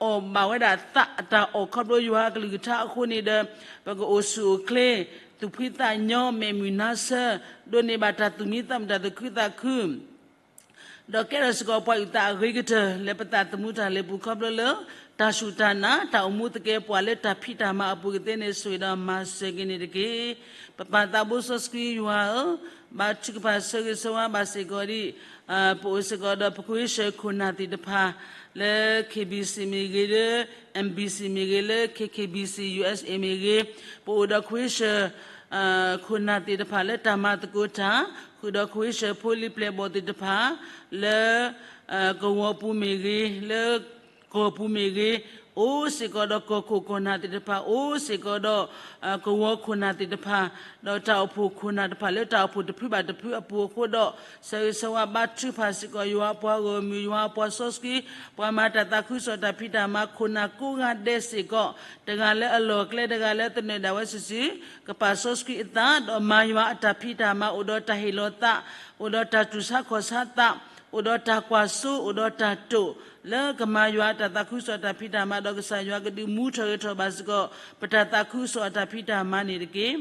အီၣ်ဘၣ်ဝဲဒၣ်သးအတၢ်အီၣ်ခီဖျိယွၤအကလုၢ်ကထါအဃိန့ၣ်ဒီး ပကအိၣ်ဆူၣ်အိၣ်ချ့, သူၣ်ဖှံသးညီ, မဲာ်မုာ်နါဆၢ, ဒိးန့ၢ်ဘၣ်တၢ်သူၣ်မံသးမုာ်တၢ်သူၣ်ခုသးခု ဒီးကဲထီၣ်စ့ၢ်ကီးပှၤအုၣ်သးအဂ့ၤကတၢၢ် လၢပသးသမူတၢ်လၢာ်ပူၤခီဖျိလၢ တၢ်စူၢ်တၢ်နာ်, တၢ်အိၣ်မူသကဲပှၤလၢတၢ်ဖံးတၢ်မၤအပူၤကသ့န့ၣ် ဆိၣ်ဂ့ၤဒီးမၤစၢၤက့ၤန့ၣ်တက့ၢ်. ပပၢ်သးဘိစီဆှံယွၤဧၢ, ဘါထုကဖၣ်ဆၢဂ့ၤဆၢဝါဘၣ်စ့ၢ်ကီးဒံး ပအိၣ်စ့ၢ်ကီးဒီးပခွ့ၡၢၣ်ခိၣ်နၢ်သ့ၣ်တဖၣ် လၢ K B C မ့ၢ်ဂ့ၤ, လၢ M B C မ့ၢ်ဂ့ၤ, လၢ K K B C U S A မ့ၢ်ဂ့ၤ, ပအိၣ်ဒီးခွ့ၡၢၣ် ခိၣ်နၢ်သ့ၣ်တဖၣ်လၢတၢ်မၤသကိးတၢ်, ဃုာ်ဒီးခွ့ၡၢၣ်ဖိလံၤပျဲၢ်ဘီၣ်သ့ၣ်တဖၣ် လၢ ကဝီၤပူၤမ့ၢ်ဂ့ၤ, လၢ ကီၢ်ပူၤမ့ၢ်ဂ့ၤ, အိၣ်စ့ၢ်ကီးဒီးကီၢ်ခိၣ်ခိၣ်နၢ်သ့ၣ်တဖၣ်, အိၣ်စ့ၢ်ကီးဒီး ကဝီၤခိၣ်နၢ်သ့ၣ်တဖၣ်, ဒီးတၢ်အိၣ်ဖှိၣ်ခိၣ်နၢ်တဖၣ်လၢတၢ်အိၣ်ဖှိၣ်တဖုဘၣ်တဖုအပူၤအဃိဒီး ဆၢဂ့ၤဆၢဝါဘါထုကဖၣ်စ့ၢ်ကီးယွၤအပှၤဂီၢ်မုၢ်, ယွၤအပှၤစီဆှံ, ပှၤမၤတၢ်သးခုကစီၣ်တၢ်ဖံးတၢ်မၤခိၣ်နၢ်ကိးဂၤဒဲးစ့ၢ်ကီး, တဂၤလၢအလီၢ်အကျဲ တဂၤလၢသနၢၣ်ဒၣ်ဝဲစုာ်စုာ်, ကပာ်စီဆှံအသး ဒီးမၤယွၤအတၢ်ဖံးတၢ်မၤ အိၣ်ဒီးတၢ်ဟ့ၣ်လီၤသး, အိၣ်ဒီးတၢ်တူၢ်ဆါခီၣ်ဆါသး, အိၣ်ဒီးတၢ်ကွၢ်စိ, အိၣ်ဒီးတၢ်တိာ်, လၢကမၤယွၤအတၢ်သးခုကစီၣ်တၢ်ဖံးတၢ်မၤ ဒီးကစၢ်ယွၤကဒုးမူထီၣ်ဂဲၤထီၣ်ဘၣ်စ့ၢ်ကီး ပတၢ်သးခုကစီၣ်အတၢ်ဖံးတၢ်မၤန့ၣ်တက့ၢ်.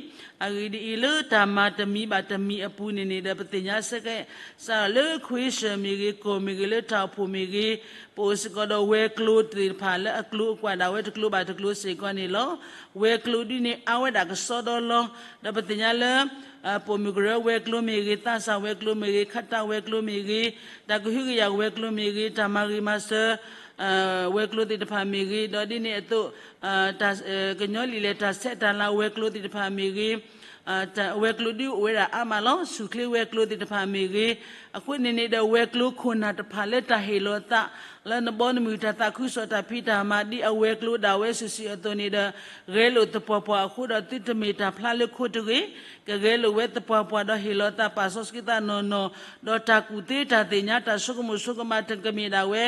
အဂ့ၢ်ဒ်အံၤ, လၢတၢ်မၤတမံၤဘၣ်တမံၤအပူၤန့ၣ်န့ၣ်ဒီး ပသ့ၣ်ညါဆၢကဲး စးထီၣ်လၢခွ့ၡၢၣ်မ့ၢ်ဂ့ၤ, ကီၢ်မ့ၢ်ဂ့ၤ, လၢတၢ်အိၣ်ဖှိၣ်မ့ၢ်ဂ့ၤ, ပအိၣ်စ့ၢ်ကီးဒီးဝဲၤကျိၤသ့ၣ်တဖၣ်လၢအကျိၤအကွာ်ဒၣ်ဝဲတကျိၤဘၣ်တကျိၤစ့ၢ်ကီးန့ၣ်လီၤ. ဝဲၤကျိၤဒ်န့ၣ်အါဝဲဒၣ်ကစီဒီလီၤ. ဒီးပသ့ၣ်ညါလၢ ပိာ်မုၣ်ကရၢဝဲၤကျိၤမ့ၢ်ဂ့ၤ, သးစၢ်ဝဲၤကျိၤမ့ၢ်ဂ့ၤ, ခးတၢ်ဝဲၤကျိၤမ့ၢ်ဂ့ၤ, တၢ်ကဟုကယာ်ဝဲၤကျိၤမ့ၢ်ဂ့ၤ, တၢ်မၤဂ့ၤမၤစၢၤ ဝဲၤကျိၤသ့ၣ်တဖၣ်မ့ၢ်ဂ့ၤ, ဒီးဒ်န့ၣ်အသိး ကညီလံာ်လဲၢ်တၢ်ဆဲးတၢ်လၤဝဲၤကျိၤသ့ၣ်တဖၣ်မ့ၢ်ဂ့ၤ, ဝဲၤကျိၤဒုးအိၣ်ဝဲဒၣ်အါမးလီၤ. ဆူၣ်ချ့ဝဲၤကျိၤသ့ၣ်တဖၣ်မ့ၢ်ဂ့ၤ, အဃိန့ၣ်န့ၣ်ဒီး ဝဲၤကျိၤခိၣ်နၢ်တဖၣ်လၢတၢ်ဟ့ၣ်လီၤသး လၢနဘီနမုၢ်တၢ်သးခုကစီၣ်တၢ်ဖံးတၢ်မၤ ဒ်အဝဲၤကျိၤဒၣ်ဝဲစုာ်စုာ်အသိးန့ၣ်ဒီး ဂဲၤလိာ်သပှၢ်ပှၢ်အဃိဒီး သုတမ့ၢ်တၢ်ဖျါလၢခိတဂ့ၤ, ကဂဲၤလိာ်ဝဲသပှၢ်ပှၢ်ဒီးဟ့ၣ်လီၤသးပာ်စီဆှံသးနီၢ်နီၢ်, ဒီးတၢ်ကူၣ်သ့တၢ်သ့ၣ်ညါတၢ်ဆိကမိၣ်ဆိကမးတကမ့ၢ်ဒၣ်ဝဲ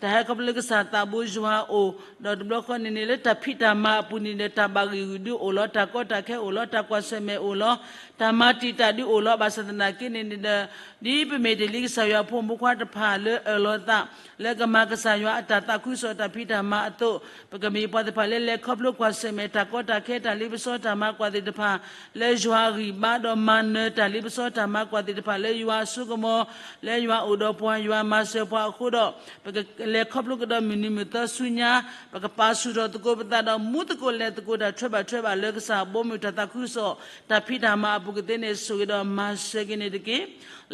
တၢ်ဟဲခီဖျိလၢကစၢ်သးဘိယွၤအအိၣ်, ဒီးတဘျီဃီန့ၣ်န့ၣ်လၢတၢ်ဖံးတၢ်မၤအပူၤန့ၣ်ဒီး တၢ်ဘၣ်ဂံၢ်ဂုာ်ဒုးအိၣ်လီၤ, တၢ်ကီတၢ်ခဲအိၣ်လီၤ, တၢ်ကွၢ်ဆၢၣ်မဲာ်အိၣ်လီၤ, တၢ်မၤတံာ်တာ်ဒုးအိၣ်လီၤ. ဘၣ်ဆၣ်သနာ်က့န့ၣ်န့ၣ်ဒီး ဒ်ပမ့ၢ်တ့ၢ်လံကစၢ်ယွၤအဖိမုၣ်ဖိခွါတဖၣ်လၢအၢၣ်လီၤသး လၢကမၤကစၢ်ယွၤအတၢ်သးခုကစီၣ်တၢ်ဖံးတၢ်မၤအသိး, ပကမ့ၢ်ပှၤသ့ၣ်တဖၣ်လၢလဲၤခီဖျိကွၢ်ဆၢၣ်မဲာ်တၢ်ကီတၢ်ခဲတၢ်လ့ပစီတၢ်မၤကွၢ်သ့ၣ်တဖၣ် လၢယွၤအဂံၢ်ဘါဒီးမၤနၢၤတၢ်လ့ပစီတၢ်မၤကွၢ်သ့ၣ်တဖၣ်လၢယွၤအစိကမီၤ, လၢယွၤအိၣ်ဒီးပှၤ ယွၤမၤစၢၤပှၤအဃိဒီး ပကလဲၤခီဖျိကဒီးမုၢ်နံၤမုၢ်သီဆူညါ, ပကပာ်ဆူၣ်ထီၣ်သကိးပသးဒီးမူသကိးလဲၤသကိးတၢ်ထွဲဘၣ်ထွဲဘၣ်လၢကစၢ်ဘီမုၢ်တၢ်သးခုကစီၣ် တၢ်ဖံးတၢ်မၤအပူၤကသ့န့ၣ် ဆိၣ်ဂ့ၤဒီးမၤစၢၤက့ၤန့ၣ်တက့ၢ်.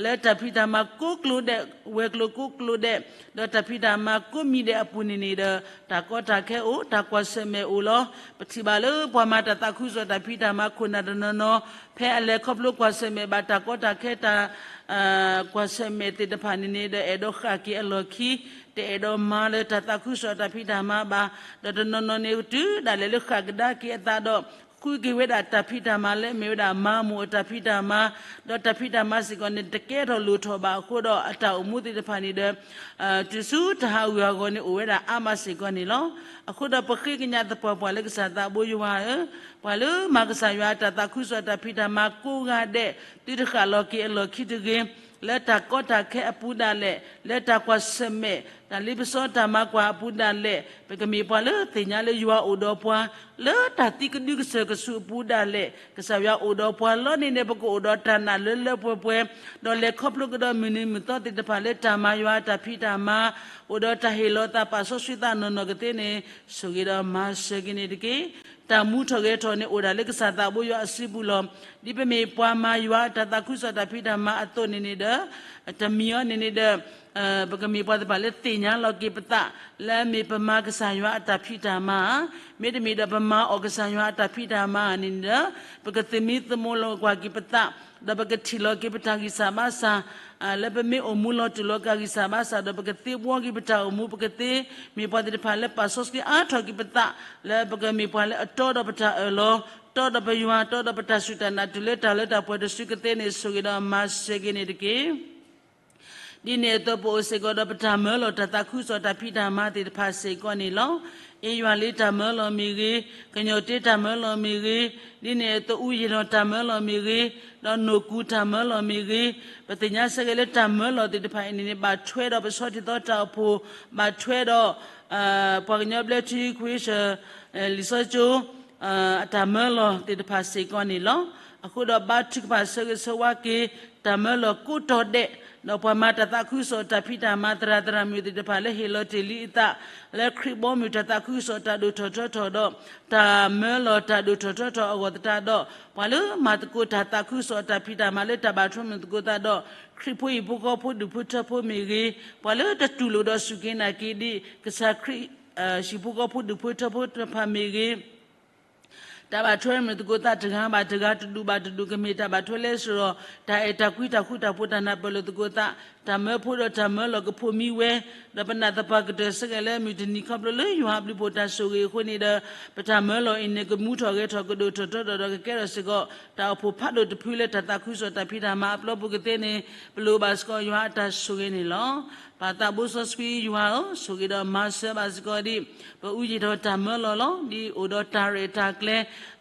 လၢတၢ်ဖံးတၢ်မၤကိးကျိၤဒဲး, ဝဲၤကျိၤကိးကျိၤဒဲး, ဒီးတၢ်ဖံးတၢ်မၤကိးမံၤဒဲးအပူၤန့ၣ်န့ၣ်ဒီး တၢ်ကီတၢ်ခဲအိၣ်, တၢ်ကွၢ်ဆၢၣ်မဲာ်အိၣ်လီၤ. ပထံၣ်ဘၣ်လၢပှၤမၤတၢ်သးခုကစီၣ်တၢ်ဖံးတၢ်မၤခိၣ်နၢ်တနီၤနီၤ ဖဲအလဲၤခီဖျိကွၢ်ဆၢၣ်မဲာ်ဘၣ်တၢ်ကီတၢ်ခဲတၢ် ကွၢ်ဆၢၣ်မဲာ်သ့ၣ်တဖၣ်န့ၣ်န့ၣ်ဒီး အဲၣ်ဒိးဃၣ်က့ၤအလီၢ်ခံ, တအဲၣ်ဒိးမၤလၢတၢ်သးခုကစီၣ်တၢ်ဖံးတၢ်မၤဘၣ်, ဒီးတနီၤနီၤန့ၣ် တုၤဒၣ်လဲာ်လၢဃၣ်ကဒါက့ၤအသးဒီး ဃုက့ၤဝဲဒၣ်တၢ်ဖံးတၢ်မၤလၢအမ့ၢ်ဝဲဒၣ်မၤမိၢ်အတၢ်ဖံးတၢ်မၤ, ဒီးတၢ်ဖံးတၢ်မၤစ့ၢ်ကီးန့ၣ် တကဲထီၣ်လိၣ်ထီၣ်ဘၣ်အဃိဒီး အတၢ်အိၣ်မူသ့ၣ်တဖၣ်န့ၣ်ဒီး တုၤဆူတဟးဂူာ်ဟးဂီၤန့ၣ် အိၣ်ဝဲဒၣ်အါမးစ့ၢ်ကီးန့ၣ်လီၤ. အဃိဒီးပဃ့ကညးသပှၢ်ပှၢ်လၢကစၢ်သးဘိယွၤဧၢ, ပှၤလၢမၤကစၢ်ယွၤအတၢ်သးခုကစီၣ်တၢ်ဖံးတၢ်မၤကိးဂၤဒဲး သုတဃၣ်လီၤက့ၤအလီၢ်ခံတဂ့ၤ, လၢတၢ်ကီတၢ်ခဲအပူၤဒၣ်လဲာ်, လၢတၢ်ကွၢ်ဆၢၣ်မဲာ် တၢ်လ့ပစီတၢ်မၤကွၢ်အပူၤဒၣ်လဲာ်, ပကမ့ၢ်ပှၤလၢသ့ၣ်ညါလၢယွၤအိၣ်ဒီးပှၤ, လၢတၢ်သံကဒုကစၢၢ်ကဆူးအပူၤဒၣ်လဲာ်, ကစၢ်ယွၤအိၣ်ဒီးပှၤလီၤန့ၣ်န့ၣ် ပကအိၣ်ဒီးတၢ်နာ်လၢလၢပှဲၤပှဲၤ, ဒီးလဲၤခီဖျိကဒီးမုၢ်နံၤမုၢ်သီသ့ၣ်တဖၣ်လၢတၢ်မၤယွၤအတၢ်ဖံးတၢ်မၤ, အိၣ်ဒီးတၢ်ဟ့ၣ်လီၤသးပာ်စီဆှံသးနီၢ်နီၢ်ကသ့န့ၣ် ဆိၣ်ဂ့ၤဒီးမၤစၢၤက့ၤန့ၣ်တက့ၢ်. တၢ်မူထီၣ်ဂဲၤထီၣ်န့ၣ်အိၣ်ဒၣ်လၢကစၢ်သးဘိယွၤအစုပူၤလီၤ. ဒ်ပမ့ၢ်ပှၤမၤယွၤအတၢ်သးခုကစီၣ်တၢ်ဖံးတၢ်မၤအသိးန့ၣ်န့ၣ်ဒီး တမံၤအံၤန့ၣ်န့ၣ်ဒီး ပကမ့ၢ်ပှၤသ့ၣ်တဖၣ်လၢသ့ၣ်ညါလီၤက့ၤပသး လၢအမ့ၢ်ပမၤကစၢ်ယွၤအတၢ်ဖံးတၢ်မၤဧါ, မ့တမ့ၢ်ဒီးပမၤအီၣ်ကစၢ်ယွၤအတၢ်ဖံးတၢ်မၤဧါန့ၣ်န့ၣ်ဒီး ပကသမံသမိးလီၤကွၢ်က့ၤပသး, ဒီးပကထံၣ်လီၤက့ၤပတၢ်ဂံၢ်စၢ်ဘါစၢ် လၢပမ့ၢ်အိၣ်မူလီၤတူာ်လီၤက့ၤဂံၢ်စၢ်ဘါစၢ်ဒီး ပကသ့ဘှီက့ၤပတၢ်အိၣ်မူ, ပကသ့မ့ၢ်ပှၤသ့ၣ်တဖၣ်လၢပာ်စီဆှံအါထီၣ်က့ၤပသး လၢပကမ့ၢ်ပှၤလၢအတီဒီးပတၢ်အၢၣ်လီၤ တီဒီးပယွၤ တီဒီးပတၢ်စူၢ်တၢ်နာ် တုၤလၢတၢ်လၢတၢ်ပှဲၤတစုကသ့န့ၣ် ဆိၣ်ဂ့ၤဒီးမၤစၢၤက့ၤန့ၣ်တက့ၢ်. ဒ်န့ၣ်အသိး ပအိၣ်စ့ၢ်ကီးဒီးပတၢ်မၢလီၤတၢ်သးခုကစီၣ်တၢ်ဖံးတၢ်မၤသ့ၣ်တဖၣ်စ့ၢ်ကီးန့ၣ်လီၤ. အ့ယွၤလ့တၢ်မၢလီၤမ့ၢ်ဂ့ၤ, ကညီၣ်တ့တၢ်မၢလီၤမ့ၢ်ဂ့ၤ, ဒ်န့ၣ်အသိး အူယ့ၣ်နီၣ်တၢ်မၢလီၤမ့ၢ်ဂ့ၤ, ဒီးနိၣ်ကူတၢ်မၢလီၤမ့ၢ်ဂ့ၤ, ပသ့ၣ်ညါဆၢက့ၤလၢတၢ်မၢလီၤသ့ၣ်တဖၣ်အံၤန့ၣ်န့ၣ် ဘၣ်ထွဲဒီးပဆီၣ်တံၢ်သီတၢ်အိၣ်ဖှိၣ်, ဘၣ်ထွဲဒီး ပှၤကညီဘျၢထံခွ့ဆၢၣ် လံာ်စီဆှံ အတၢ်မၢလီၤသ့ၣ်တဖၣ်စ့ၢ်ကီးန့ၣ်လီၤ. အဃိဒီးဘါထုကဖၣ်ဆၢဂ့ၤဆၢဝါက့ၤ တၢ်မၢလီၤကိးတီၤဒဲး, ဒီးပှၤမၤတၢ်သးခုကစီၣ်တၢ်ဖံးတၢ်မၤသရၣ်သရၣ်မုၣ်သ့ၣ်တဖၣ် လၢဟ့ၣ်လီၤတ့ၢ်လံအသး လၢခရံာ်ဘီမုၢ်တၢ်သးခုကစီၣ်တၢ်ဒိၣ်ထီၣ်ထီထီၣ်ဒီး တၢ်မၢလီၤတၢ်ဒိၣ်ထီၣ်ထီထီၣ်အဂီၢ်သတးဒီး ပှၤလၢမၤသကိးတၢ်သးခုကစီၣ်တၢ်ဖံးတၢ်မၤလၢတၢ်ဘၣ်ထွဲမုာ်သကိးသးဒီး ခရံာ်ဖိဟံၣ်ဖိဃီဖိဒူၣ်ဖိထၢဖိမ့ၢ်ဂ့ၤ, ပှၤလၢတတူၢ်လိာ်ဒီးစူၢ်က့ၤနာ်က့ၤဒံး ကစၢ်ခရံာ် ဟံၣ်ဖိဃီဖိဒူၣ်ဖိထၢဖိတဖၣ်မ့ၢ်ဂ့ၤ, တၢ်ဘၣ်ထွဲမုာ်သကိးသးတဂၤဘၣ်တဂၤ တဒူၣ်ဘၣ်တဒူၣ် ကမ့ၢ်တၢ်ဘၣ်ထွဲလၢစရီ, တၢ်အဲၣ်တၢ်ကွံတၢ်ဃူတၢ်ဖိးတၢ်နၢ်ပၢၢ်လိာ်သကိးသး, တၢ်မၢဖိဒီးတၢ်မၢလီၤကဖိးမံဝဲ, ဒီးပနၢ်သပှၢ်ကတၢၢ်ဆၢက့ၤလၢမုၢ်တနံၤခီဖျိလၢယွၤအဘျုးဖှိၣ်တၢ်ဆိၣ်ဂ့ၤအဃိန့ၣ်ဒီး ပတၢ်မၢလီၤအံၤန့ၣ် ကမူထီၣ်ဂဲၤထီၣ်ကဒိၣ်ထီၣ်ထီထီၣ်ဒီးကကဲထီၣ်စ့ၢ်ကီး တၢ်အိၣ်ဖှိၣ်ဖးဒိၣ်တဖုလၢတၢ်သးခုကစီၣ်တၢ်ဖံးတၢ်မၤအပျီပူၤကသ့န့ၣ် ပလိၣ်ဘၣ်စ့ၢ်ကီးယွၤအတၢ်ဆိၣ်ဂ့ၤန့ၣ်လီၤ. ပၢ်သးဘိစီဆှံယွၤဧၢ, ဆိၣ်ဂ့ၤဒီးမၤစၢၤဘၣ်စ့ၢ်ကီးဒ် ပအူယံာ်ဒီးတၢ်မၢလီၤလီၤ. ဒ်အိၣ်ဒီးတၢ်ရဲၣ်တၢ်ကျဲၤ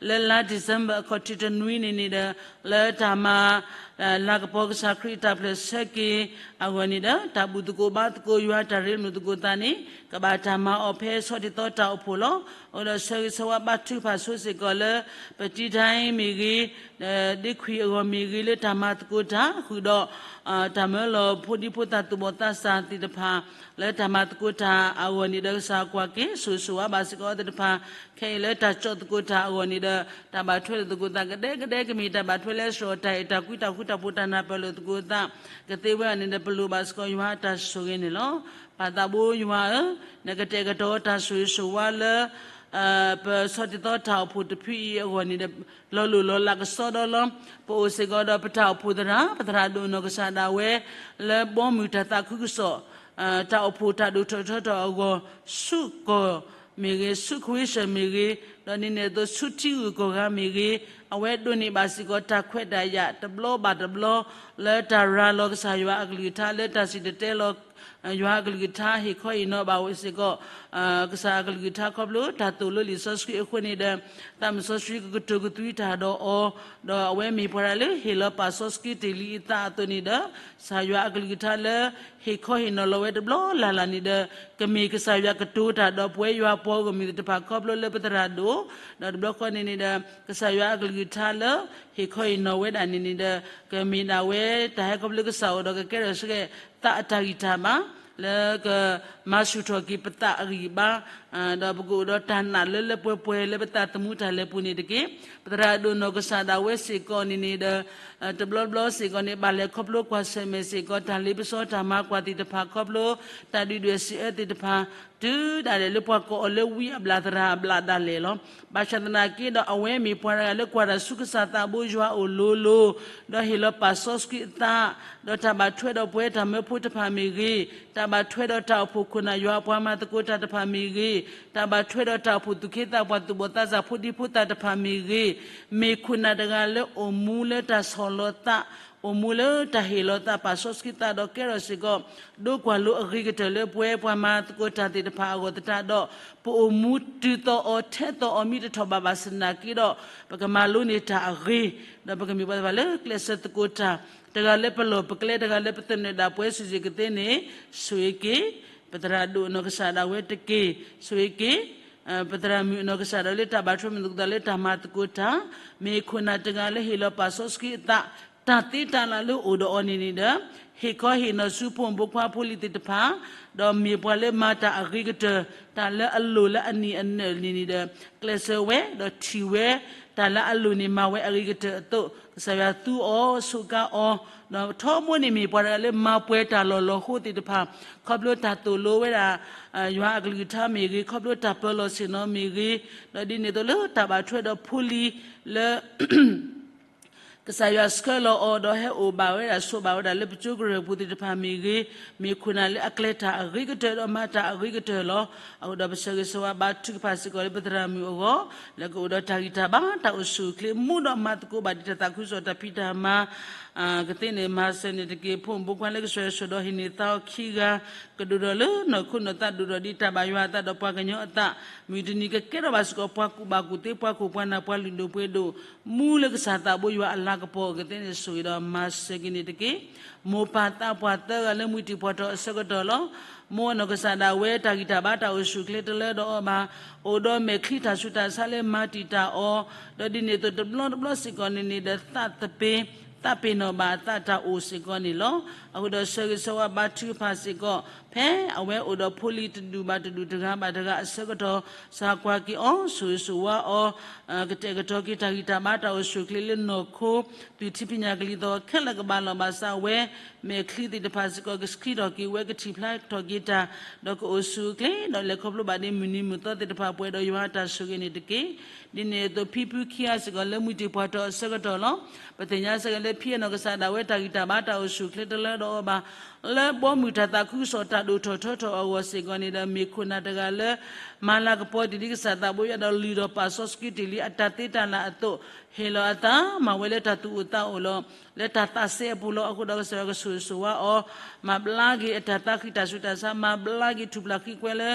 လၢလါ December အခီၣ်ထံးတနွံန့ၣ်န့ၣ်ဒီး လၢတၢ်မၤ လၤကပီၤကစၢ်ခရံာ်တၢ်ဖျၢၣ်ဆၢက့ၤအဂီၢ်န့ၣ်ဒီး တၢ်ဘူၣ်သကိးဘါသကိးယွၤတၢ်ရ့လိာ်သကိးသးန့ၣ် ကဘၣ်တၢ်မၤအီၤဖဲဆီၣ်တံၢ်သီတၢ်အိၣ်ဖှိၣ်လီၤ. အဃိဒီးဆၢဂ့ၤဆၢဝါဘါထုကဖၣ်ဆိစ့ၢ်ကီးလၢ ပတံတၢ်မ့ၢ်ဂ့ၤ ဒ့ခွံၣ်အဂီၢ်မ့ၢ်ဂ့ၤ လၢတၢ်မၤသကိးတၢ်ဃုာ်ဒီး တၢ်မၢလီၤဖိဒံဖိသၣ်သူၣ်ဘီၣ်သးစၢ်သ့ၣ်တဖၣ် လၢတၢ်မၤသကိးတၢ်အဂီၢ်န့ၣ်ဒီး ကစၢ်ကွၢ်က့ၤဆိၣ်ဂ့ၤဆိၣ်ဝါဘၣ်စ့ၢ်ကီးသ့ၣ်တဖၣ် ခဲအံၤလၢတၢ်ကၠီၣ်သကိးတၢ်အဂီၢ်န့ၣ်ဒီး တၢ်ဘၣ်ထွဲလိာ်သကိးသးကဒဲကဒဲ ကမ့ၢ်တၢ်ဘၣ်ထွဲလၢစရီ တၢ်အဲၣ်တၢ်ကွံတၢ်ဃူတၢ်ဖိးတၢ်နၢ်ပၢၢ်လိာ်သကိးသး ကသ့ဝဲအံၤန့ၣ်ဒီး ပလိၣ်ဘၣ်စ့ၢ်ကီးယွၤအတၢ်ဆိၣ်ဂ့ၤန့ၣ်လီၤ. ပၢ်သးဘိယွၤဧၢ, နကတဲာ်ကတီၤတၢ်ဆိၣ်ဂ့ၤဆိၣ်ဝါလၢ ပဆီၣ်တံၢ်သီတၢ်အိၣ်ဖှိၣ်တဖုအံၤအဂီၢ်န့ၣ်ဒီး လီၤလိၢ်လီၤလးကစီဒီလီၤ. ပအိၣ်စ့ၢ်ကီးဒီးပတၢ်အိၣ်ဖှိၣ်သရၣ်, ပသရၣ်ဒိၣ်နီၢ်ကစၢ်ဒၣ်ဝဲ လၢဘီမုၢ်တၢ်သးခုကစီၣ် တၢ်အိၣ်ဖှိၣ်တၢ်ဒိၣ်ထီၣ်ထီထီၣ်အဂီၢ် ဆူကီၢ်မ့ၢ်ဂ့ၤ, ဆူခွ့ဆၢၣ်မ့ၢ်ဂ့ၤ, ဒီးဒ်န့ၣ်အသိး ဆူထံဂုၤကီၢ်ဂၤမ့ၢ်ဂ့ၤ, အဝဲဒိးန့ၢ်ဘၣ်စ့ၢ်ကီးတၢ်ခွဲးတၢ်ယာ်တဘျီဘၣ်တဘျီ လၢတၢ်ရၤလီၤကစၢ်ယွၤအကလုၢ်ကထါ လၢတၢ်စံၣ်တဲၤတဲလီၤ ယွၤအကလုၢ်ကထါ ဟ့ၣ်ခီဟ့ၣ်နီၤဘၣ်ဝဲစ့ၢ်ကီး ကစၢ်အကလုၢ်ကထါခီဖျိတၢ်သိၣ်လိလံာ်စီဆှံအဃိန့ၣ်ဒီး သးမုၢ်စီဆှံကကတိၤကသွံတၢ်ဒီးအီၤ, ဒီးအဝဲမ့ၢ်ပှၤတဂၤလၢဟ့ၣ်လီၤပာ်စီဆှံတ့ၢ်လံအသးအသိးန့ၣ်ဒီး ကစၢ်ယွၤအကလုၢ်ကထါလၢ ဟ့ၣ်ခီဟ့ၣ်နီၤလီၤဝဲတဘျီလၢ်လၢ်န့ၣ်ဒီး ကမ့ၢ်ကစၢ်ယွၤကတိၤတၢ်ဒီးပဝဲယွၤပှၤဂီၢ်မုၢ်သ့ၣ်တဖၣ်ခီဖျိလၢပသရၣ်ဒိၣ်, ဒီးတဘျီဃီန့ၣ်န့ၣ်ဒီး ကစၢ်ယွၤအကလုၢ်ကထါလၢ ဟ့ၣ်ခီဟ့ၣ်နီၤဝဲဒၣ်န့ၣ်န့ၣ်ဒီး ကမ့ၢ်ဒၣ်ဝဲတၢ်ဟဲခီဖျိကစၢ်အအိၣ်ဒီးကကဲထီၣ်ဆၢက့ၤသးအတၢ်ဂံၢ်တၢ်ဘါ လၢကမၤဆူၣ်ထီၣ်က့ၤပသးအဂံၢ်ဘါ ဒီးပကအိၣ်ဒီးတၢ်နာ်လၢလၢပှဲၤပှဲၤလၢပသးသမူတၢ်လဲၤပူၤန့ၣ်တက့ၢ်. ပသရၣ်ဒိၣ်နီၢ်ကစၢ်ဒၣ်ဝဲစ့ၢ်ကီးန့ၣ်န့ၣ်ဒီး တဘျီဘျီစ့ၢ်ကီးန့ၣ် ဘၣ်လဲၤခီဖျိကွၢ်ဆၢၣ်မဲာ်စ့ၢ်ကီး တၢ်လ့ပစီတၢ်မၤကွၢ်သ့ၣ်တဖၣ်ခီဖျိ တၢ်ဒုၣ်ဒွဲၣ်စံးအၢသ့ၣ်တဖၣ် တုၤဒၣ်လဲာ်လၢပှၤကိးအီၤလၢဝံအဘျၣ်သရၣ်အဘျၣ်ဒၣ်လဲာ်လီၤ. ဘၣ်ဆၣ်သနာ်က့ဒီး အဝဲမ့ၢ်ပှၤတဂၤလၢကွၢ်တၢ်ဆူကစၢ်သးဘိယွၤအအိၣ်လိၤလိၤ, ဒီးဟ့ၣ်လီၤပာ်စီဆှံအသး, ဒီးတၢ်ဘၣ်ထွဲဒီးပဝဲတၢ်မၢဖိတဖၣ်မ့ၢ်ဂ့ၤ, တၢ်ဘၣ်ထွဲဒီးတၢ်အိၣ်ဖှိၣ်ခိၣ်နၢ်ယွၤအပှၤမၤသကိးတၢ်တဖၣ်မ့ၢ်ဂ့ၤ, တၢ်ဘၣ်ထွဲဒီးတၢ်အိၣ်ဖှိၣ်သူၣ်က့သးပှၢ်သူၣ်ဘီၣ်သးစၢ်ဖိဒံဖိသၣ်တဖၣ်မ့ၢ်ဂ့ၤ, မ့ၢ်ခိၣ်နၢ်တဂၤလၢအိၣ်မူလၢတၢ်ဆီၣ်လီၤသး အိၣ်မူလၢတၢ်ဟ့ၣ်လီၤသးပာ်စီဆှံသးဒီးကဲထီၣ်စ့ၢ်ကီး ဒိကွၢ်လိအဂ့ၤကတၢၢ်လၢပဝဲပှၤမၤသကိးတၢ်သ့ၣ်တဖၣ်အဂီၢ်သတးဒီး ပအိၣ်မူတုၤသိးအီၤထဲသိးအီၤမ့ၢ်တထီၣ်ဘးဘၣ်ဆၣ်သနာ်က့ဒီး ပကမၤလိန့ၢ်တၢ်အဂ့ၤ, ဒီးပကမ့ၢ်ပှၤတဖၣ်လၢကျဲးစၢးသကိးတၢ်, တဂၤလၢပလီၢ်ပကျဲ တဂၤလၢပသနၢၣ်ဒၣ်ပှဲၤစုာ်စုာ်ကသ့န့ၣ် ဆိၣ်ဂ့ၤက့ၤ ပသရၣ်ဒိၣ်အနီၢ်ကစၢ်ဒၣ်ဝဲတက့ၢ်. ဆိၣ်ဂ့ၤက့ၤ ပသရၣ်မုၣ်အနီၢ်ကစၢ်ဒၣ်ဝဲလၢတၢ်ဘၣ်ထွဲမုာ်သကိးသးလၢတၢ်မၤသကိးတၢ်, မ့ၢ်ခိၣ်နၢ်တဂၤလၢဟ့ၣ်လီၤပာ်စီဆှံအသး, တၢ်သ့တၢ်လၢ်လၢအိၣ်ဒီးအီၤန့ၣ်န့ၣ်ဒီး ဟ့ၣ်ခီဟ့ၣ်နီၤဆူဖိမုၣ်ဖိခွါဖိလံၤသ့ၣ်တဖၣ်, ဒီးမ့ၢ်ပှၤလၢမၤတၢ်အဂ့ၤကတၢၢ် တၢ်လၢအလိၣ်လၢအနံၣ်အနၢၣ်န့ၣ်န့ၣ်ဒီး ကျဲးစၢးဝဲ ဒီးထံၣ်ဝဲ တၢ်လၢအလိၣ်န့ၣ်မၤဝဲအဂ့ၤကတၢၢ်အသိး ကစၢ်ယွၤသူအီၤဆိးကါအီၤ, ဒီးထီဘိန့ၣ်မ့ၢ်ပှၤတဂၤလၢမၤပှဲၤတၢ်လီၢ်လီၤဟိသ့ၣ်တဖၣ် ခီဖျိတၢ်သိၣ်လိဝဲဒၣ် ယွၤအကလုၢ်ကထါမ့ၢ်ဂ့ၤ, ခီဖျိတၢ်ပၢလီၢ်ဆ့ၣ်နီၤမ့ၢ်ဂ့ၤ, ဒီးဒ်န့ၣ်အသိးလၢတၢ်ဘၣ်ထွဲဒီးဖိလံၤလၢ ကစၢ်ယွၤဆှၢလီၤအီၤဒီးဟဲအိၣ်ဘၣ်ဝဲဒၣ်ဆိးဘၣ်ဝဲဒၣ်လၢပကၠိကရၢၢ်ပူၤသ့ၣ်တဖၣ်မ့ၢ်ဂ့ၤ, မ့ၢ်ခိၣ်နၢ်လၢအကျဲတၢ်အဂ့ၤကတၢၢ်ဒီးမၤတၢ်အဂ့ၤကတၢၢ်လီၤ. အဃိဒီးပဆၢဂ့ၤဆၢဝါဘါထုကဖၣ်စ့ၢ်ကီးလၢပသရၣ်မုၣ်အဂီၢ်, လၢကအိၣ်ဒီးတၢ်ဂံၢ်တၢ်ဘါတၢ်အိၣ်ဆူၣ်အိၣ်ချ့ မူဒီးမၤသကိးဘၣ်ဒံးတၢ်သးခုကစီၣ်တၢ်ဖံးတၢ်မၤ ကသ့န့ၣ် မၤစၢၤန့ၣ်တက့ၢ်. ဖိမုၣ်ဖိခွါလၢကဆှၢဆှၢဒီးဟ့ၣ်န့ၢ်သါအီၤခံဂၤ, ကဒိၣ်ဒီးလၢနီၢ်ခိနီၢ်သးဒိၣ်ဒီးဒ်တၢ်ဘၣ်ယွၤအသးဒီးပှၤကညီအသး, မုၢ်တနံၤကကဲထီၣ်ဘၣ်စ့ၢ်ကီးပှၤကူၣ်ဘၣ်ကူၣ်သ့ ပှၤခိၣ်ပှၤနၢ် ပှၤလုၢ်ဒိၣ်ပှ့ၤဒိၣ်, မူလၢကစၢ်သးဘိယွၤအလၤကပီၤကသ့န့ၣ် ဆိၣ်ဂ့ၤဒီးမၤစၢၤက့ၤန့ၣ်တက့ၢ်. မိၢ်ပၢ်သးပှၢ်သၢဂၤလၢမှံတံၤပှၢ်ထီၣ်အဆၢကတီၢ်လီၤ. မိၢ်အနီၢ်ကစၢ်ဒၣ်ဝဲတၢ်ဂံၢ်တၢ်ဘါတၢ်အိၣ်ဆူၣ်အိၣ်ချ့တလၢဒီးအီၤဘၣ်, အိၣ်ဒီးမဲာ်ချံတၢ်ဆူးတၢ်ဆါလၢမၤတံာ်တာ်အီၤ, ဒီးဒ်န့ၣ်အသိးတဘျီတဘျီစ့ၢ်ကီးန့ၣ်န့ၣ်ဒီးသးသပ့ၤ သးပ့ၤနီၣ်ဘၣ်အသးတၢ်အိၣ်စ့ၢ်ကီးန့ၣ်လီၤ. အဃိဒီးဆၢဂ့ၤဆၢဝါဘါထုကဖၣ်စ့ၢ်ကီး ဖဲအဝဲအိၣ်ဒီးဖိလံၤတဒူၣ်ဘၣ်တဒူၣ်တဂၤဘၣ်တဂၤအဆၢကတီၢ် စၢကွၢ်က့ၤအီၤ ဆိၣ်ဂ့ၤဆိၣ်ဝါအီၤ, ကတဲာ်ကတီၤက့ၤတၢ်ဂံၢ်တၢ်ဘါတၢ်အိၣ်ဆူၣ်အိၣ်ချ့လၢနီၢ်ခိ သုးထံဖံးညၣ်ကလံၤသီၣ်ခဲလၢာ်ကဘၣ်လီၤဘၣ်စးဝဲ, မဲာ်ချံသ့ၣ်တဖၣ်စ့ၢ်ကီးကဆှံထီၣ်က့ၤဝဲ ကထံၣ်ဖျါထီၣ်က့ၤတၢ်, ဒီးကအိၣ်ဆူၣ်အိၣ်ချ့ ဒီးလဲၤခီဖျိဘၣ်ဒ်မုၢ်နံၤမုၢ်သီသ့ၣ်တဖၣ်ပှဲၤဒီးယွၤအတၢ်ဆိၣ်ဂ့ၤန့ၣ်တက့ၢ်. ဒ်န့ၣ်အသိးဖံဖုခံဂၤစ့ၢ်ကီးလၢမှံတံၤပှၢ်ထီၣ်အဆၢကတီၢ်လီၤ. ပသ့ၣ်ညါစ့ၢ်ကီးလၢဖံအနီၢ်ကစၢ်ဒၣ်ဝဲတၢ်ဂံၢ်တၢ်ဘါတၢ်အိၣ်ဆူၣ်အိၣ်ချ့တလၢဒီးအီၤဘၣ် လၢဘီမုၢ်တၢ်သးခုကစီၣ်တၢ်ဒိၣ်ထီၣ်ထီထီၣ်အဂီၢ်စ့ၢ်ကီးန့ၣ်ဒီး မ့ၢ်ခိၣ်နၢ်တဂၤလၢ မၤလၤကပီၤတ့ၢ်လံကစၢ်သးဘိယွၤဒီးလုၢ်ထီၣ်ပာ်စီဆှံတ့ၢ်လံအတၢ်သ့တၢ်လၢ်အသိး ဟ့ၣ်လီၤအသး မၤဝဲလၢတၢ်သူၣ်အိၣ်သးအိၣ်လီၤ. လၢတၢ်သးစဲအပူၤလီၤ. အဃိဒီးကစၢ်ယွၤကဆိၣ်ဂ့ၤဆိၣ်ဝါအီၤ, မၤဘျါက့ၤအတၢ်သးဃံးတၢ်ဆူးတၢ်ဆါ, မၤဘျါက့ၤထူၣ်ဖျးဃံကွဲလၢ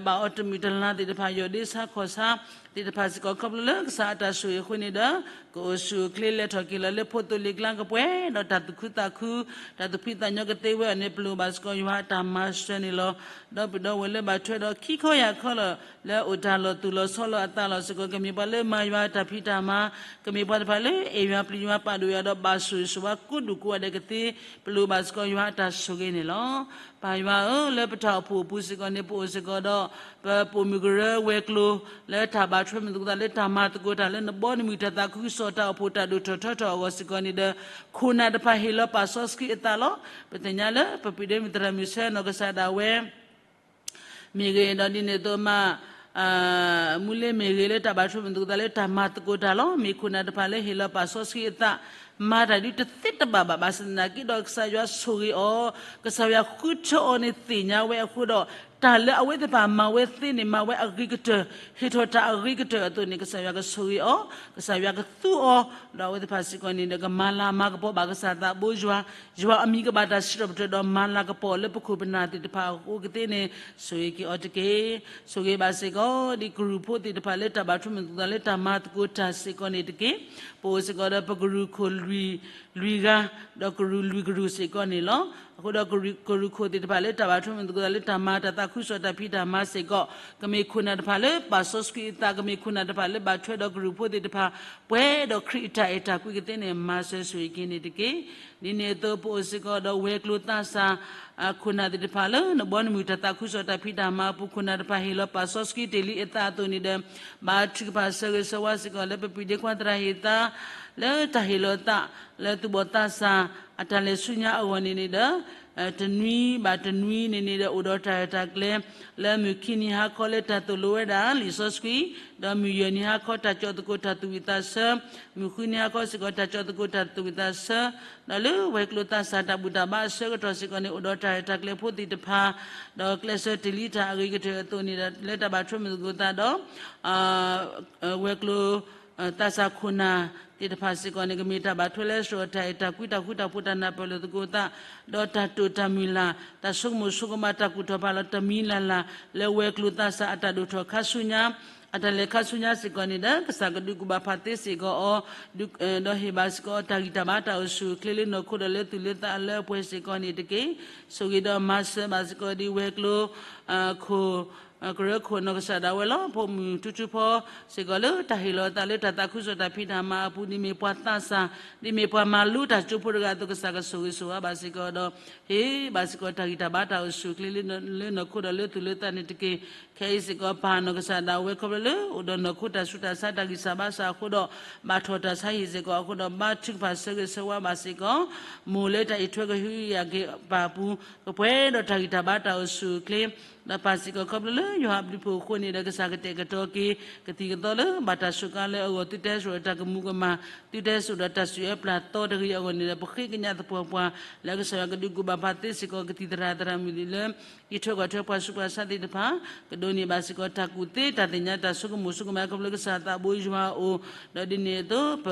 ဘၣ်အီၤတမုာ်တလၤသ့ၣ်တဖၣ် ယီၢ်ဒ့ဆါခီၣ်ဆါသ့ၣ်တဖၣ်စ့ၢ်ကီး ခီဖျိလၢကစၢ်အတၢ်ဆိၣ်ဂ့ၤအဃိန့ၣ်ဒီး ကအိၣ်ဆူၣ်အိၣ်ချ့လဲၤထီၣ်က့ၤလီၤလၢဖိသိလ့ၣ်ကျါကပှဲၤဒီးတၢ်သူၣ်ခုသးခု, တၢ်သူၣ်ဖှံသးညီကသ့ဝဲအီၤန့ၣ် ပလိၣ်ဘၣ်စ့ၢ်ကီးယွၤအတၢ်မၤစၢၤန့ၣ်လီၤ. ဒီပုၢ်ဒီဝဲၢ်လၢဘၣ်ထွဲဒီးခံခီယၢ်ခီလၢာ် လၢအအိၣ်တၢ်လီၤသူၣ်လီၤဆီလၢအသးလီၤစ့ၢ်ကီး ကမ့ၢ်ပှၤလၢမၤယွၤအတၢ်ဖံးတၢ်မၤ, ကမ့ၢ်ပှၤတဖၣ်လၢအဲၣ်ယွၤပျံၤယွၤပာ်ဒိၣ်ယွၤဒီးဘၣ်ဆိၣ်ဂ့ၤဆိၣ်ဝါကိးဒူၣ်ကိးဂၤဒဲးကသ့ ပလိၣ်ဘၣ်စ့ၢ်ကီးယွၤအတၢ်ဆိၣ်ဂ့ၤန့ၣ်လီၤ. ပၢ်ယွၤဧၢ, လၢပတၢ်အိၣ်ဖှိၣ်အပူၤစ့ၢ်ကီးန့ၣ် ပအိၣ်စ့ၢ်ကီးဒီး ပပိာ်မုၣ်ကရၢဝဲၤကျိၤ လၢတၢ်ဘၣ်ထွဲမုၢ်သကိးသးလၢတၢ်မၤသကိးတၢ်လၢနဘီနမုၢ်တၢ်သးခုကစီၣ်တၢ်အိၣ်ဖှိၣ်တၢ်ဒိၣ်ထီၣ်ထီထီၣ်အဂီၢ်စ့ၢ်ကီးန့ၣ်ဒီး ခိၣ်နၢ်တဖၣ်ဟ့ၣ်လီၤပာ်စီဆှံအသးလီၤ. ပသ့ၣ်ညါလၢပပုၢ်ဒ့မုၣ်သရၣ်မုၣ်ဆၢနီၢ်ကစၢ်ဒၣ်ဝဲ မ့ၢ်ဂ့ၤဒီးဒ်န့ၣ်အသိးမး မူလ့မ့ၢ်ဂ့ၤလၢတၢ်ဘၣ်ထွဲမုၢ်သကိးသးလၢတၢ်မၤသကိးတၢ်လီၤ. မ့ၢ်ခိၣ်နၢ်တဖၣ်လၢဟ့ၣ်လီၤပာ်စီဆှံအသး မၤတၢ်ဒ်တသ့တဘၣ်ဘၣ် ဘၣ်ဆၣ်သနာ်က့ဒီးကစၢ်ယွၤဆိၣ်ဂ့ၤအီၤ, ကစၢ်ယွၤဃုထၢအီၤန့ၣ်သ့ၣ်ညါဝဲအဃိဒီး တၢ်လၢအဝဲသ့ၣ်တဖၣ်မၤဝဲသ့န့ၣ် မၤဝဲအဂ့ၤကတၢၢ်, ဟ့ၣ်ထီၣ်တၢ်အဂ့ၤကတၢၢ်အသိးန့ၣ် ကစၢ်ယွၤကဆိၣ်ဂ့ၤအီၤ, ကစၢ်ယွၤကသူအီၤ, ဒီးအဝဲသ့ၣ်တဖၣ်စ့ၢ်ကီးန့ၣ်ဒီး ကမၤလၤမၤကပီၤဘၣ်ကစၢ်သးဘိယွၤ, ယွၤအမံၤကဘၣ်တၢ်စံးထီၣ်ပတြၢၤဒီးမၤလၤကပီၤလၢပခိၣ်ပနၢ်သ့ၣ်တဖၣ်အဃိကသ့န့ၣ် ဆိၣ်ဂ့ၤက့ၤအီၤတက့ၢ်. ဆိၣ်ဂ့ၤဘၣ်စ့ၢ်ကီး ဒ်ကရူၢ်ဖိသ့ၣ်တဖၣ်လၢတၢ်ဘၣ်ထွဲမုၢ်သကိးသးလၢတၢ်မၤသကိးတၢ်စ့ၢ်ကီးန့ၣ်တက့ၢ်. ပအိၣ်စ့ၢ်ကီးဒီးပကရူၢ်ခိၣ်လွံၢ်ဂၤ, ဒီးကရူၢ်လွံၢ်ကရူၢ်စ့ၢ်ကီးန့ၣ်လီၤ. အဃိဒီးကရူၢ်ခိၣ်သ့ၣ်တဖၣ်လၢတၢ်ဘၣ်ထွဲမုၢ်သကိးသးလၢတၢ်မၤတၢ်သးခုကစီၣ်တၢ်ဖံးတၢ်မၤစ့ၢ်ကီး, ကမ့ၢ်ခိၣ်နၢ်တဖၣ်လၢပာ်စီဆှံအသး, ကမ့ၢ်ခိၣ်နၢ်တဖၣ်လၢဘၣ်ထွဲဒီးကရူၢ်ဖိသ့ၣ်တဖၣ် ပှဲၤဒီးခရံာ်အတၢ်အဲၣ်တၢ်ကွံကသ့န့ၣ် မၤစၢၤဆိၣ်ဂ့ၤက့ၤန့ၣ်တက့ၢ်. ဒ်န့ၣ်အသိးပအိၣ်စ့ၢ်ကီးဒီးဝဲၤကျိၤသးစၢ် ခိၣ်နၢ်သ့ၣ်တဖၣ်လၢနဘီနမုၢ်တၢ်သးခုကစီၣ်တၢ်ဖံးတၢ်မၤအပူၤ ခိၣ်နၢ်တဖၣ်ဟ့ၣ်လီၤပာ်စီဆှံတ့ၢ်လံအသးအသိးန့ၣ်ဒီး ဘါထုကဖၣ်ဆၢဂ့ၤဆၢဝါစ့ၢ်ကီးလၢပပုၢ်ဒ့ခွါသရၣ်ဟ့ၣ်သါ လၢတၢ်ဟ့ၣ်လီၤသး လၢသူၣ်ဘီၣ်သးစၢ် အတၢ်လဲၤဆူညါအဂီၢ်န့ၣ်န့ၣ်ဒီး တနွံဘၣ်တနွံန့ၣ်န့ၣ်ဒီး အိၣ်ဒီးတၢ်ရဲၣ်တၢ်ကျဲၤ လၢမုၢ်ခံနံၤဟါခီလၢတၢ်သိၣ်လိဝဲဒၣ်လံာ်စီဆှံ, ဒီးမုၢ်ယဲၢ်နံၤဟါခီတၢ်ကၠီသကိးတၢ်သူၣ်ဝံၣ်သးဆၢ, မုၢ်ဃုနံၤဟါခီစ့ၢ်ကီးတၢ်ကၠီသကိးတၢ်သူၣ်ဝံၣ်သးဆၢ, ဒီးလၢဝဲၤကျိၤသးစၢ်တၢ်ဘူၣ်တၢ်ဘါအဆၢကတီၢ်စ့ၢ်ကီးန့ၣ် အိၣ်ဒီးတၢ်ရဲၣ်တၢ်ကျဲၤဖိသ့ၣ်တဖၣ်, ဒီးကျဲးစၢးတ့ၢ်လံတၢ်အဂ့ၤကတၢၢ်အသိးန့ၣ်ဒီး လၢတၢ်ဘၣ်ထွဲမုၢ်သကိးသးဒီး ဝဲၤကျိၤ သးစၢ်ခိၣ်နၢ်သ့ၣ်တဖၣ်စ့ၢ်ကီးန့ၣ် ကမ့ၢ်တၢ်ဘၣ်ထွဲလၢစှီၤတၢ်အဲၣ်တၢ်ကွံတၢ်ဃူတၢ်ဖိးတၢ်နၢ်ပၢၢ်လိာ်သကိးသး, ဒီးတၢ်တိာ်တၢ်မုၢ်လၢ် တၢ်ဆိကမိၣ်ဆိကမးတၢ်ကူၣ်ထီၣ်ဖးလီၤတမံၤလၢ်လၢ် လၢဝဲၤကျိၤသးစၢ်အတၢ်ဒိၣ်ထီၣ်ခါဆူညါ အတၢ်လဲၤခါဆူညါစ့ၢ်ကီးန့ၣ်ဒီး ကစၢ်ကဒုးကူၣ်ဘၣ်ဖးသ့စ့ၢ်ကီးအီၤ, ဒီးဟ့ၣ်ဘၣ်စ့ၢ်ကီးအီၤတၢ်ဂံၢ်တၢ်ဘါတၢ်အိၣ်ဆူၣ်အိၣ်ချ့လၢနီၢ်ခိဒီးလၢသူၣ်လၢသးလၢအပှဲၤစ့ၢ်ကီးန့ၣ်တက့ၢ်. ဆိၣ်ဂ့ၤဒီးမၤစၢၤဘၣ်စ့ၢ်ကီးဒ်ဝဲၤကျိၤ ခိၣ် ကရၢခိၣ်နီၢ်ကစၢ်ဒၣ်ဝဲလီၤ. ဖိမုၣ်ထူထူဖီစ့ၢ်ကီးလၢတၢ်ဟ့ၣ်လီၤအသးလၢတၢ်သးခုကစီၣ်တၢ်ဖံးတၢ်မၤအပူၤ ဒ်မ့ၢ်ပှၤသးစၢ် ဒ်မ့ၢ်ပှၤမၤလိတၢ်ကၠိဖိတဂၤအသိး ကစၢ်ကဆိၣ်ဂ့ၤဆိၣ်ဝါဘၣ်စ့ၢ်ကီးဒီး ဟ့ၣ်ဘၣ်စ့ၢ်ကီးတၢ်ဂံၢ်တၢ်ဘါတၢ်အိၣ်ဆူၣ်အိၣ်ချ့လၢနီၢ်ခိဒီးလၢသူၣ်လၢသးန့ၣ်တက့ၢ်. ခဲအံၤစ့ၢ်ကီး ပာ်နီၢ်ကစၢ်ဒၣ်ဝဲခီဖျိလၢ အိၣ်ဒီးနီၢ်ခိတၢ်ဆူးတၢ်ဆါတၢ်ဂံၢ်စၢ်ဘါစၢ်အဃိဒီး ဘၣ်ထီၣ်တၢ်ဆါဟံၣ်စ့ၢ်ကီးအဃိဒီး ဘါထုကဖၣ်ဆၢဂ့ၤဆၢဝါဘၣ်စ့ၢ်ကီး မိၢ်လၢတၢ်အံးထွဲကဟုကယာ်က့ၤပၢ်အပူၤ ကပှဲၤဒီးတၢ်ဂံၢ်တၢ်ဘါတၢ်အိၣ်ဆူၣ်အိၣ်ချ့ ဒီးပာ်စ့ၢ်ကီးခီဖျိလၢယွၤအဘျုးအဖှိၣ်အဃိန့ၣ်ဒီး ကစၢ်ကတဲာ်ကတီၤက့ၤ ကသံၣ်ကသီလၢဘၣ်တၢ်စူးကါလၢအဂီၢ် သုတဲစိာ်ဒီးတၢ်ကမူၤကမၣ် သုတဲစိာ်ဒီးတၢ်စူၢ်အၢပျၢ်သီတဂ့ၤအဂီၢ်န့ၣ်ဒီး ပဃ့ကညးသပှၢ်ပှၢ် လၢကစၢ်ယွၤကဒုးကူၣ်ဘၣ်ပာ်သ့စ့ၢ်ကီး ကသံၣ်သရၣ်သရၣ်မုၣ်လၢ အံးထွဲကွၢ်ထွဲပှၤဆူးပှၤဆါသ့ၣ်တဖၣ် ကဒိးန့ၢ်ဘၣ်စ့ၢ်ကီး တၢ်ကူၣ်သ့တၢ်သ့ၣ်ညါတၢ်ဆိကမိၣ်ဆိကမး ခီဖျိကစၢ်သးဘိယွၤအအိၣ် ဒီးဒ်န့ၣ်အသိး ပ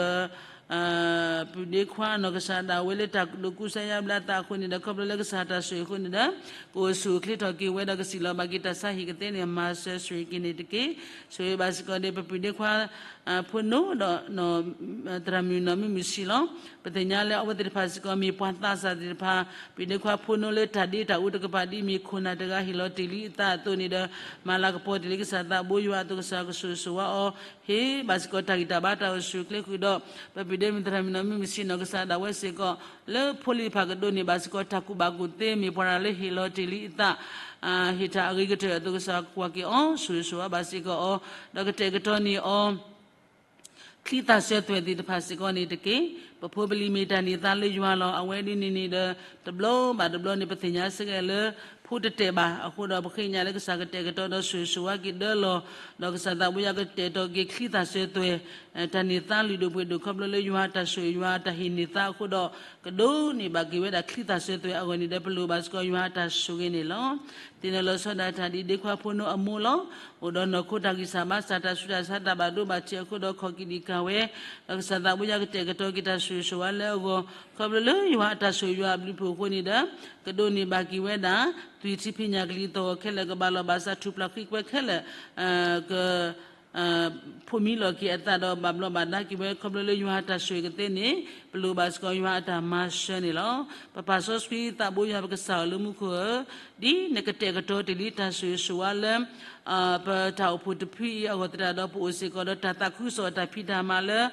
ပုၢ်ဒ့ခွါနီၢ်ကစၢ်ဒၣ်ဝဲလၢ တၢ်ဒိးကူစါယါဘျါသးအဃိန့ၣ်ဒီး ခီဖျိလၢကစၢ်တၢ်ဆိၣ်ဂ့ၤအဃိန့ၣ်ဒီး ကအိၣ်ဆူၣ်အိၣ်ချ့ထီၣ်က့ၤဝဲဒီး ကစံၣ်လီၤဘၣ်က့ၤတၢ်ဆါဟံၣ်ကသ့န့ၣ် မၤစၢၤဆိၣ်ဂ့ၤက့ၤန့ၣ်တက့ၢ်. ဆိၣ်ဂ့ၤဘၣ်စ့ၢ်ကီးဒီး ပပုၢ်ဒ့ခွါ ဖိနိဒီး သရၣ်မုၣ်နီၢ်မုၢ်မုၢ်ဆံးလီၤ. ပသ့ၣ်ညါလၢအဝဲသ့ၣ်တဖၣ်စ့ၢ်ကီး မ့ၢ်ပှၤသးစၢ်သ့ၣ်တဖၣ် ပုၢ်ဒ့ခွါဖိနိလၢတၢ်ဒ့တၢ်အူတကပၤ ဒ်မ့ၢ်ခိၣ်နၢ်တဂၤဟ့ၣ်လီၤတ့ၢ်လံအသးအသိးန့ၣ်ဒီး မၤလၤကပီၤတ့ၢ်လံကစၢ်သးဘိယွၤအသိး ကစၢ်ကဆိၣ်ဂ့ၤဆိၣ်ဝါအီၤ ဟ့ၣ်ဘၣ်စ့ၢ်ကီးတၢ်ဂံၢ်တၢ်ဘါတၢ်အိၣ်ဆူၣ်အိၣ်ချ့ဃုာ်ဒီး ပပုၢ်ဒ့မုၣ်သရၣ်မုၣ်နီၢ်မုၢ်မုၢ်ဆံးနီၢ်ကစၢ်ဒၣ်ဝဲစ့ၢ်ကီး လၢဖိလံၤတဖၣ်ကဒိးန့ၢ်ဘၣ်စ့ၢ်ကီး တၢ်ကူၣ်ဘၣ်ကူၣ်သ့ မ့ၢ်ပှၤတဂၤလၢဟ့ၣ်လီၤတ့ၢ်လံအသး ဟ့ၣ်တၢ်အဂ့ၤကတၢၢ်အသိး ကစၢ်ကွၢ်က့ၤအီၤ ဆိၣ်ဂ့ၤဆိၣ်ဝါဘၣ်စ့ၢ်ကီးအီၤ ဒီးကတဲာ်ကတီၤန့ၢ်အီၤ ချံသၣ်စၢၤသွဲၣ်သ့ၣ်တဖၣ်စ့ၢ်ကီးန့ၣ်တက့ၢ်. ပဖိပလံၤမ့ၢ်တၢ်န့ၢ်သါလၢယွၤလီၤ. အဝဲဒ်န့ၣ်န့ၣ်ဒီး တဘျီဘၣ်တဘျီန့ၣ် ပသ့ၣ်ညါစ့ၢ်ကီးလၢ ဖိတတဲာ်ဘၣ်အဃိဒီး ပဃ့ကညးလၢကစၢ်ကတဲာ်ကတီၤဒီးဆိၣ်ဂ့ၤဆိၣ်ဝါက့ၤဒၢလီၤ. ဒီးကစၢ်သးဘိယွၤကတဲာ်ကတီၤက့ၤချံသၣ်စၢၤသွဲၣ် တၢ်န့ၢ်သါလုၢ်ဒိၣ်ပှ့ၤဒိၣ် ခီဖျိလၢယွၤအတၢ်ဆိၣ်ဂ့ၤယွၤအတၢ်ဟ့ၣ်န့ၢ်သါအဃိဒီး ကဒိးန့ၢ်ဘၣ်က့ၤဝဲဒၣ်ချံသၣ်စၢၤသွဲၣ်အဂီၢ်န့ၣ်ဒီး ပလိၣ်ဘၣ်စ့ၢ်ကီးယွၤအတၢ်ဆိၣ်ဂ့ၤန့ၣ်လီၤ. သ့ၣ်နီၣ်လီၤဆီဒၣ်တၢ်ဒ်ဒ့ခွါဖိနိအမိၢ်လီၤ. အိၣ်ဒီးနီၢ်ခိတၢ်ဂံၢ်စၢ်ဘါစၢ်တၢ်ဆူးတၢ်ဆါတၢ်ဘၣ်ဒိဘၣ်ထံးအဃိဒီးခီၣ်ကံးဒံးကၢ်ဝဲ ဒီးကစၢ်သးဘိယွၤကတဲာ်ကတီၤက့ၤတၢ်ဆိၣ်ဂ့ၤဆိၣ်ဝါလၢအဂီၢ် ခီဖျိလၢယွၤအတၢ်ဆိၣ်ဂ့ၤယွၤအဘျုးအဖှိၣ်အဃိန့ၣ်ဒီး ကဒိးန့ၢ်ဘၣ်က့ၤဝဲဒၣ် သွံၣ်ထံဖံးညၣ်ကလံၤသီၣ်ဂီၤခဲလၢာ် ကဘၣ်လီၤဘၣ်စးထူၣ်ဖျးဃံကွဲခဲလၢာ် က ဖိးမံလီၤက့ၤအသးဒီးဘၣ်ဘျီးဘၣ်ဒါက့ၤဝဲ ခီဖျိလၢယွၤအတၢ်ဆိၣ်ဂ့ၤကသ့န့ၣ် ပလိၣ်ဘၣ်စ့ၢ်ကီးယွၤအတၢ်မၤစၢၤန့ၣ်လီၤ. ပပာ်စီဆှံသးဘိယွၤပကစၢ်ဧၢလၢမူခိၣ်ဧၢ, ဒ်နကတဲာ်ကတီၤတ့ၢ်လံတၢ်ဆိၣ်ဂ့ၤဆိၣ်ဝါလၢ ပတၢ်အိၣ်ဖှိၣ်တဖုအံၤအဂီၢ်သတးဒီး ပအိၣ်စ့ၢ်ကီးဒီးတၢ်သးခုကစီၣ်အတၢ်ဖံးတၢ်မၤလၢ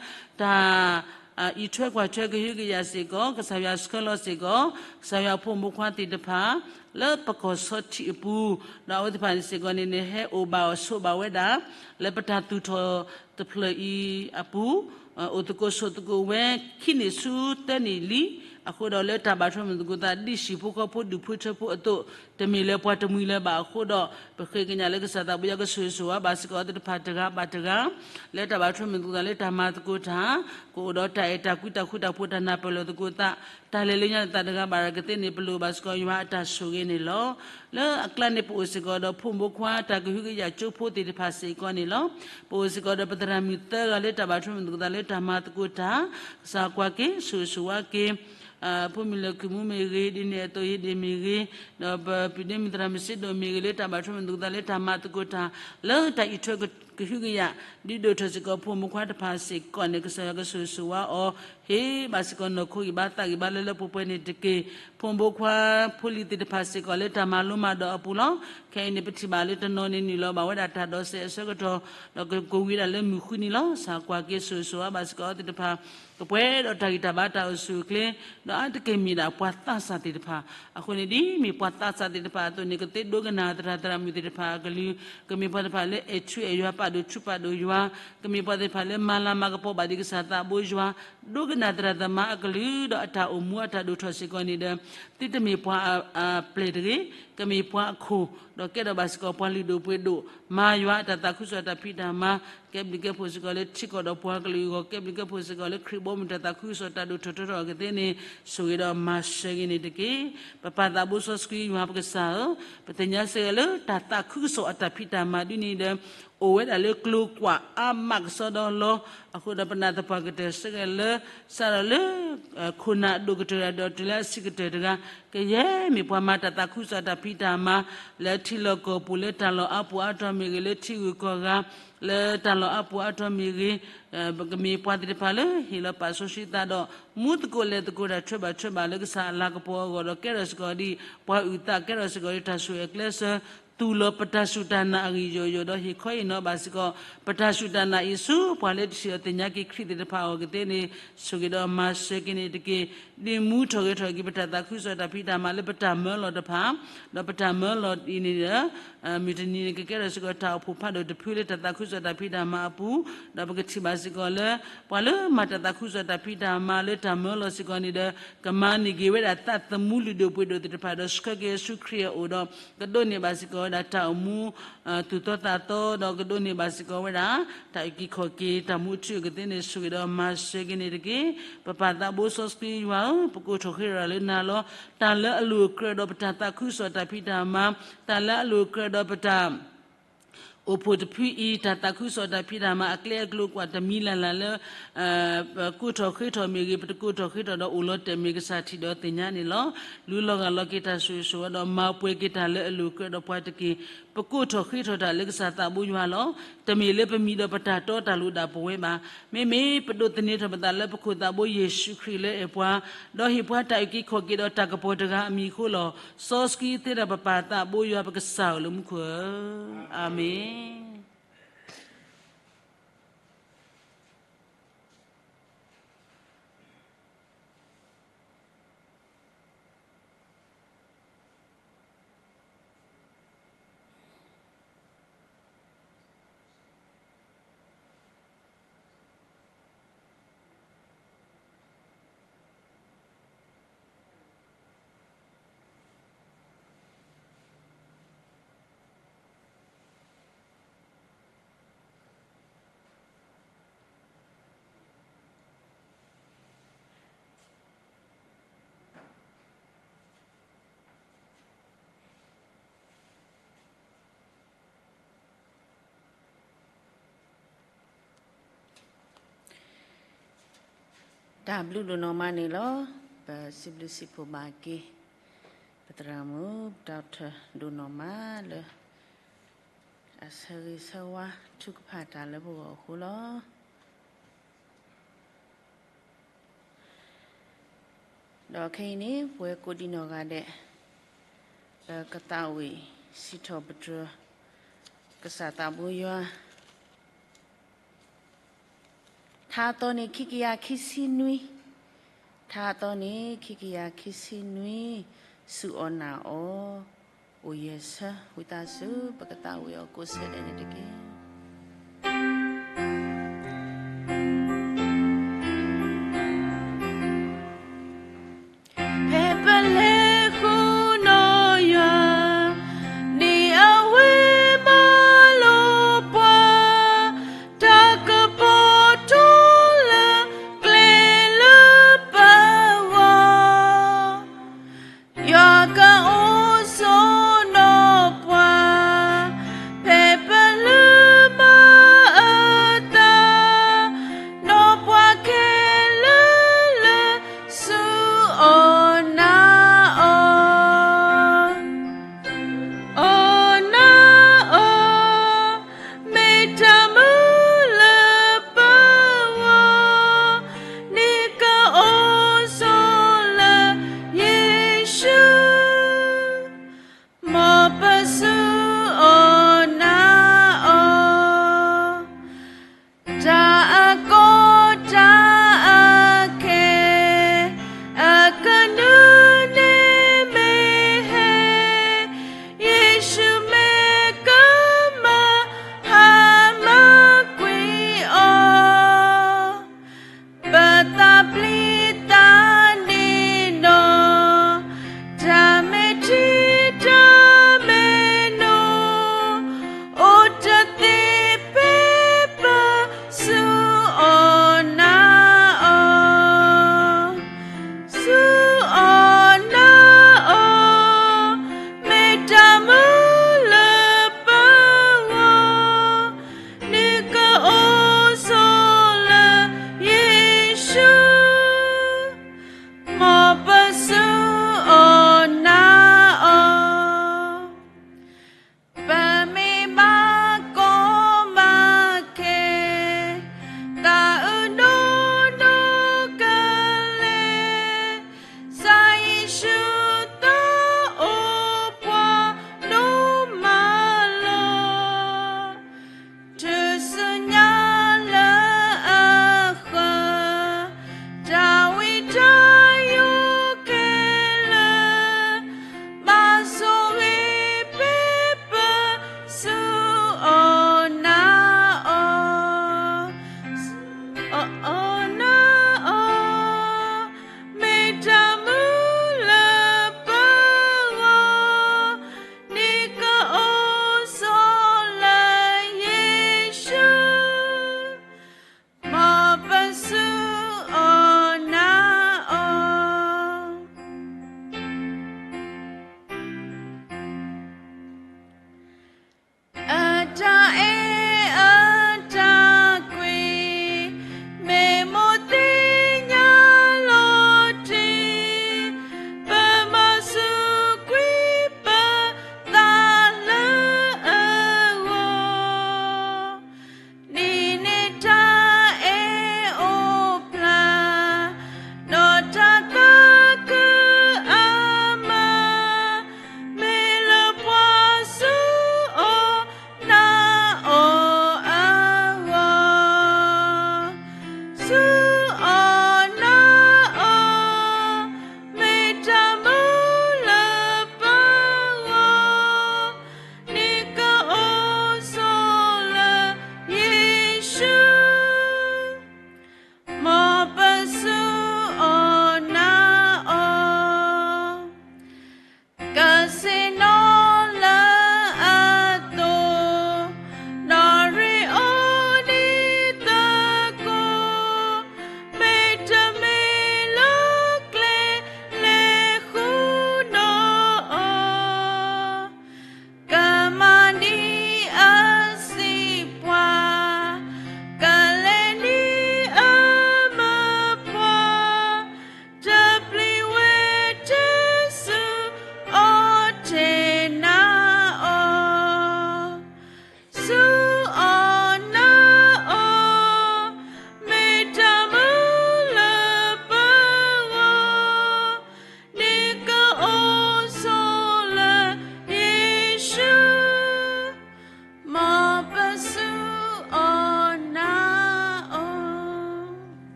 တၢ် အံးထွဲကွၢ်ထွဲကဟုကယာ်စ့ၢ်ကီး ကစၢ်ယွၤဆှၢလီၤစ့ၢ်ကီး ကစၢ်ယွၤဖိမုၣ်ဖိခွါသ့ၣ်တဖၣ် လၢပကီၢ်ဆီထံးအပူၤ, ဒီးအဝဲသ့ၣ်တဖၣ်န့ၣ်စ့ၢ်ကီးန့ၣ်န့ၣ် ဟဲအိၣ်ဘၣ်ဆိးဘၣ်ဝဲဒၣ် လၢပတၢ်သူၣ်ထီၣ်တဖျၢၣ်အံၤအပူၤ, အိၣ်သကိးဆိးသကိးဝဲ ခံနံၣ်ဆူသၢနံၣ်လံ, အဃိဒီးလၢတၢ်ဘၣ်ထွဲမုာ်သကိးသး ဒ်ဟံၣ်ဖိဃီဖိဒူၣ်ဖိထၢဖိအသိး တမ့ၢ်လၢပှၤတမှံၤလၢၤဘၣ်အဃိဒီး ပဃ့ကညးလၢကစၢ်သးဘိယွၤကဆိၣ်ဂ့ၤဆိၣ်ဝါဘၣ်စ့ၢ်ကီးအဝဲသ့ၣ်တဖၣ်တဂၤဘၣ်တဂၤ လၢတၢ်ဘၣ်ထွဲမုာ်သကိးသးလၢတၢ်မၤသကိးတၢ်, ကအိၣ်ဒီးတၢ်အဲၣ်တၢ်ကွံတၢ်ဃူတၢ်ဖိးတၢ်နၢ်ပၢၢ်လိာ်သကိးသး, တၢ်လဲၤလၢညါလၢသးတဂၤဘၣ်တဂၤကသ့န့ၣ် ပလိၣ်ဘၣ်စ့ၢ်ကီးယွၤအတၢ်ဆိၣ်ဂ့ၤန့ၣ်လီၤ. လၢအကျါန့ၣ် ပအိၣ်စ့ၢ်ကီးဒီးဖိမုၣ်ဖိခွါတၢ်ကဟုကယာ်ကၠိဖိသ့ၣ်တဖၣ်စ့ၢ်ကီးန့ၣ်လီၤ. ပအိၣ်စ့ၢ်ကီးဒီးပသရၣ်မုၣ်သၢဂၤလၢတၢ်ဘၣ်ထွဲမုာ်သကိးသးလၢတၢ်မၤသကိးတၢ်, ကစၢ်ကွၢ်က့ၤ ဆိၣ်ဂ့ၤဆိၣ်ဝါက့ၤ ဖိမုၣ်လၢၢ်ကုၢ်မူမ့ၢ်ဂ့ၤ, ဒ်န့ၣ်အသိး ဟ့ဒ့ၣ်မ့ၢ်ဂ့ၤ, ဒီးပပုၢ်ဒ့မုၣ်သရၣ်မုၣ်စ့ဒိၣ်မ့ၢ်ဂ့ၤ လၢတၢ်ဘၣ်ထွဲမုာ်သကိးသးလၢတၢ်မၤသကိးတၢ် လၢတၢ်အံးထွဲကဟုကယာ် ဒုးဒိၣ်ထီၣ်စ့ၢ်ကီးဖိမုၣ်ဖိခွါတဖၣ်စ့ၢ်ကီးန့ၣ် ကစၢ်ယွၤကဆိၣ်ဂ့ၤဆိၣ်ဝါအီၤ, ဟ့ၣ်ဘၣ်စ့ၢ်ကီးနီၢ်ခိဂံၢ်ဘါသးဂံၢ်ဘါလၢလၢပှဲၤပှဲၤန့ၣ်တက့ၢ်. ဖိမုၣ်ဖိခွါဖိလံၤသ့ၣ်တဖၣ်စ့ၢ်ကီးလၢတၢ်မၤလိမၤဒိးအပူၤလီၤ. ခဲအံၤန့ၣ်ပထံၣ်ဘၣ်လၢတနီၤန့ၣ်နုာ်လီၤဘၣ်ဝဲဒၣ်တၢ်ဒိးစဲးအဆၢကတီၢ်, ဒီးကကိးဝံၤဒၣ်လၢမုၢ်ဃုနံၤလီၤ. ကစၢ်ကွၢ်က့ၤဆိၣ်ဂ့ၤဆိၣ်ဝါဘၣ်စ့ၢ်ကီးအဝဲသ့ၣ်တဖၣ် ကပှဲၤဒီးတၢ်ဂံၢ်တၢ်ဘါတၢ်အိၣ်ဆူၣ်အိၣ်ချ့, ဒီးအါတက့ၢ်မ့ၢ်ဒၣ်ပှၤသးစၢ်သ့ၣ်တဖၣ်. အဃိန့ၣ်ဒ်မ့ၢ်ပှၤသးစၢ်သ့ၣ်တဖၣ်အသိးန့ၣ် ကသ့ဒိကနၣ်သရၣ်သရၣ်မုၣ်သ့ၣ်တဖၣ်အကလုၢ်, ကမ့ၢ်ပှၤသ့ၣ်တဖၣ်လၢအဲၣ်ထူအဲၣ်ယွၤပာ်ဒိၣ်ထူပာ်ဒိၣ်ယွၤ, ကမ့ၢ်ပှၤသ့ၣ်တဖၣ်လၢမၤလၤမၤကပီၤဘၣ်ဒံးကစၢ်သးဘိယွၤ, ဒိကနၣ်သရၣ်သမါအကလုၢ် ဒီးအတၢ်အိၣ်မူအတၢ်ဒိၣ်ထီၣ်စ့ၢ်ကီးန့ၣ်ဒီး သုတမ့ၢ်ပှၤအပျဲၢ်တဂ့ၤ, ကမ့ၢ်ပှၤအခိၣ်, ဒီးကဲထီၣ်ဘၣ်စ့ၢ်ကီးပှၤလုၢ်ဒိၣ်ပှ့ၤဒိၣ်, မၤယွၤအတၢ်သးခုကစီၣ်တၢ်ဖံးတၢ်မၤ, ကဲဘျုးကဲဖှိၣ်စ့ၢ်ကီးလၢထံကီၢ်ဒီးပှၤကလုာ်အဂီၢ်, ကဲဘျုးကဲဖှိၣ်စ့ၢ်ကီးလၢခရံာ်ဘီမုၢ်တၢ်သးခုကစီၣ်တၢ်ဒိၣ်ထီၣ်ထီထီၣ်ကသ့န့ၣ် ဆိၣ်ဂ့ၤဒီးမၤစၢၤဂ့ၤန့ၣ်တက့ၢ်. ပပၢ်သးဘိစီဆှံယွၤပကစၢ်ဧၢ, ပသ့ၣ်ညါစ့ၢ်ကီးလၢတၢ်သးခုကစီၣ်အတၢ်ဖံးတၢ်မၤဒ်န့ၣ်ဒီး အိၣ်ဝဲဒၣ်လၢကျိၤကွာ်အါမးကစီဒီလီၤ. အဃိဒီးပနာ်သပှၢ်ကတၢၢ်စ့ၢ်ကီးလၢ စးထီၣ်လၢ ခိၣ်နၢ်အဒိၣ်ကတၢၢ်ဒီးတုၤလၢအဆံးကတၢၢ်တဂၤ ကယဲၢ်မ့ၢ်ပှၤမၤတၢ်သးခုကစီၣ်တၢ်ဖံးတၢ်မၤ လၢထံလီၢ်ကီၢ်ပူၤလၢတၢ်လီၢ်အါပူၤအါတီၤမ့ၢ်ဂ့ၤ, လၢထံဂုၤကီၢ်ဂၤ လၢတၢ်လီၢ်အါပူၤအါတီၤမ့ၢ်ဂ့ၤ, ကမ့ၢ်ပှၤသ့ၣ်တဖၣ်လၢဟ့ၣ်လီၤပာ်စီဆှံသးဒီး မူသကိးလဲၤသကိးတၢ်ထွဲဘၣ်ထွဲဘၣ်လၢကစၢ်အလၤကပီၤအဂီၢ်ဒီး ကဲထီၣ်စ့ၢ်ကီးဒ်ပှၤအုၣ်သး ကဲထီၣ်စ့ၢ်ကီးဒ်တၢ်ဆိၣ်ဂ့ၤအကျဲးစၢး သူၣ်လီၤပတၢ်စူၢ်တၢ်နာ်အဂ့ၢ်ယိာ်ယိာ်ဒီး ဟ့ၣ်ခီဟ့ၣ်နီၤဘၣ်စ့ၢ်ကီး ပတၢ်စူၢ်တၢ်နာ်အံၤဆူ ပှၤလၢတထံၣ်ဒီးသ့ၣ်ညါက့ၤခရံာ်သ့ၣ်တဖၣ်အဂီၢ်ကသ့န့ၣ် ဆိၣ်ဂ့ၤဒီးမၤစၢၤက့ၤန့ၣ်တက့ၢ်. ဒ့မူထီၣ်ဂဲၤထီၣ်က့ၤ ပတၢ်သးခုကစီၣ်တၢ်ဖံးတၢ်မၤလၢပတၢ်မၢလီၤတဖၣ်, ဒီးပတၢ်မၢလီၤအံၤန့ၣ်ဒီး မုၢ်တနံၤန့ၣ် ကကဲထီၣ်စ့ၢ်ကီးတၢ်အိၣ်ဖှိၣ်ဖးဒိၣ်တဖုလၢတၢ်သးခုကစီၣ်တၢ်ဖံးတၢ်မၤအပူၤ, ဒီးပကထံၣ်ဘၣ်စ့ၢ်ကီးလၢ ပှၤလၢမၤတၢ်သးခုကစီၣ်တၢ်ဖံးတၢ်မၤလၢတၢ်မၢလီၤစ့ၢ်ကီးန့ၣ်ဒီး ကမၤန့ၢ်က့ၤဝဲဒၣ်သးသမူလုၢ်ဒိၣ်ပှ့ၤဒိၣ်သ့ၣ်တဖၣ်ဒီးဆှၢက့ၤဆူခရံာ်အအိၣ်ဒီး ကဒိးန့ၢ်ဘၣ်စ့ၢ်ကီးဝဲဒၣ်တၢ်အိၣ်မူ သူၣ်တီသးသီဒီးကဒိးန့ၢ်ဘၣ်စ့ၢ်ကီးဝဲဒၣ် တၢ်အုၣ်က့ၤခီၣ်က့ၤတၢ်မူအထူအကသ့န့ၣ် ဆိၣ်ဂ့ၤဒီးမၤစၢၤက့ၤန့ၣ်တက့ၢ်. ပပၢ်သးဘိစီဆှံယွၤဧၢ, ပကိးထီၣ်ဃ့ထီၣ်လၢနၤလီၤ. တၢ်လၢအလိၤအကြၢးဒီးပတၢ်သးခုကစီၣ်တၢ်ဖံးတၢ်မၤ, တၢ်လၢအလိၤအကြၢးဒီးပတၢ် အိၣ်ဖှိၣ်တဖုအံၤ တၢ်သးခုကစီၣ်တၢ်ဖံးတၢ်မၤအကျဲအကျိၤကွၢ်တမံၤလၢ်လၢ်လၢ ပကိးထီၣ်ဃ့ထီၣ်မ့ၢ်ဂ့ၤ, ပတကိးထီၣ်ဃ့ထီၣ်ဒီးအိၣ်လီၤတဲာ်မ့ၢ်ဂ့ၤ ကစၢ်ထံၣ်ဒီးသ့ၣ်ညါန့ၣ်လီၤ. လူလီၤဂာ်လီၤက့ၤတၢ်ဆိၣ်ဂ့ၤဆိၣ်ဝါဒီး မၤပှဲၤက့ၤတၢ်လၢအလိၤအကြၢးဒီးပှၤတက့ၢ်. ပကိးထီၣ်ဃ့ထီၣ်တၢ်လၢကစၢ်သးဘိယွၤလီၤ. တမ့ၢ်လၢပမံၤဒီးပတၢ်တီတၢ်လိၤဒၣ်ပဝဲဘၣ်. မ့မ့ၢ်ပဒိးသန့ၤထီၣ်ပသးလၢပခိၣ်သးဘိယ့ၣ်ၡူးခရံာ်လၢအဲၣ်ပှၤ, ဒီးဟ့ၣ်ပှၤတၢ်အုၣ်က့ၤခီၣ်က့ၤဒီးတၢ်ကပီၤတဂၤအမံၤအဃိလီၤ. စီဆှံသ့ဒီးပပၢ်သးဘိယွၤပကစၢ်ဧၢလၢမူခိၣ်ဧၢ, အၤမ့ၣ်. တၢ်ဘျုးဒိၣ်နီၢ်မးန့ၣ်လီၤ. ပစံးဘျုးစံးဖှိၣ်ဘၣ်က့ၤ ပသရၣ်မုၣ် ပဒီထၢၣ်ဒိၣ်နီၢ်မးလၢ အဆၢဂ့ၤဆၢဝါထုကဖၣ်တၢ်လၢပဂီၢ်အဃိလီၤ. ဒီးခဲအံၤန့ၣ် ပဝဲကိးဒံနီၢ်ဂၤဒဲး ပကသးဝံၣ်စံးထီၣ်ပတြၢၤ ကစၢ်သးဘိယွၤ ထါအသီန့ၣ်ခံကယၤခံဆံနွံ, ထါအသီန့ၣ်ခံကယၤခံဆံနွံ, စူၢ်အီၣ်နာ်အီၤ အိၣ်ယဲၢ်ဆၢ, ဝံသးစူၤ ပကသးဝံၣ်အီၤကိးဆၢဒဲးန့ၣ်တက့ၢ်. ဖဲပလဲၤဃုာ်နီၢ်ယွၤ ဒ်အဝဲမၤလိာ်ပှၤ, တၢ်ကပီၤထီလၢကျဲလၢပဂီၢ်, ယွၤကအိၣ်ဆိးနီၢ်ပှၤ, ဖဲပလု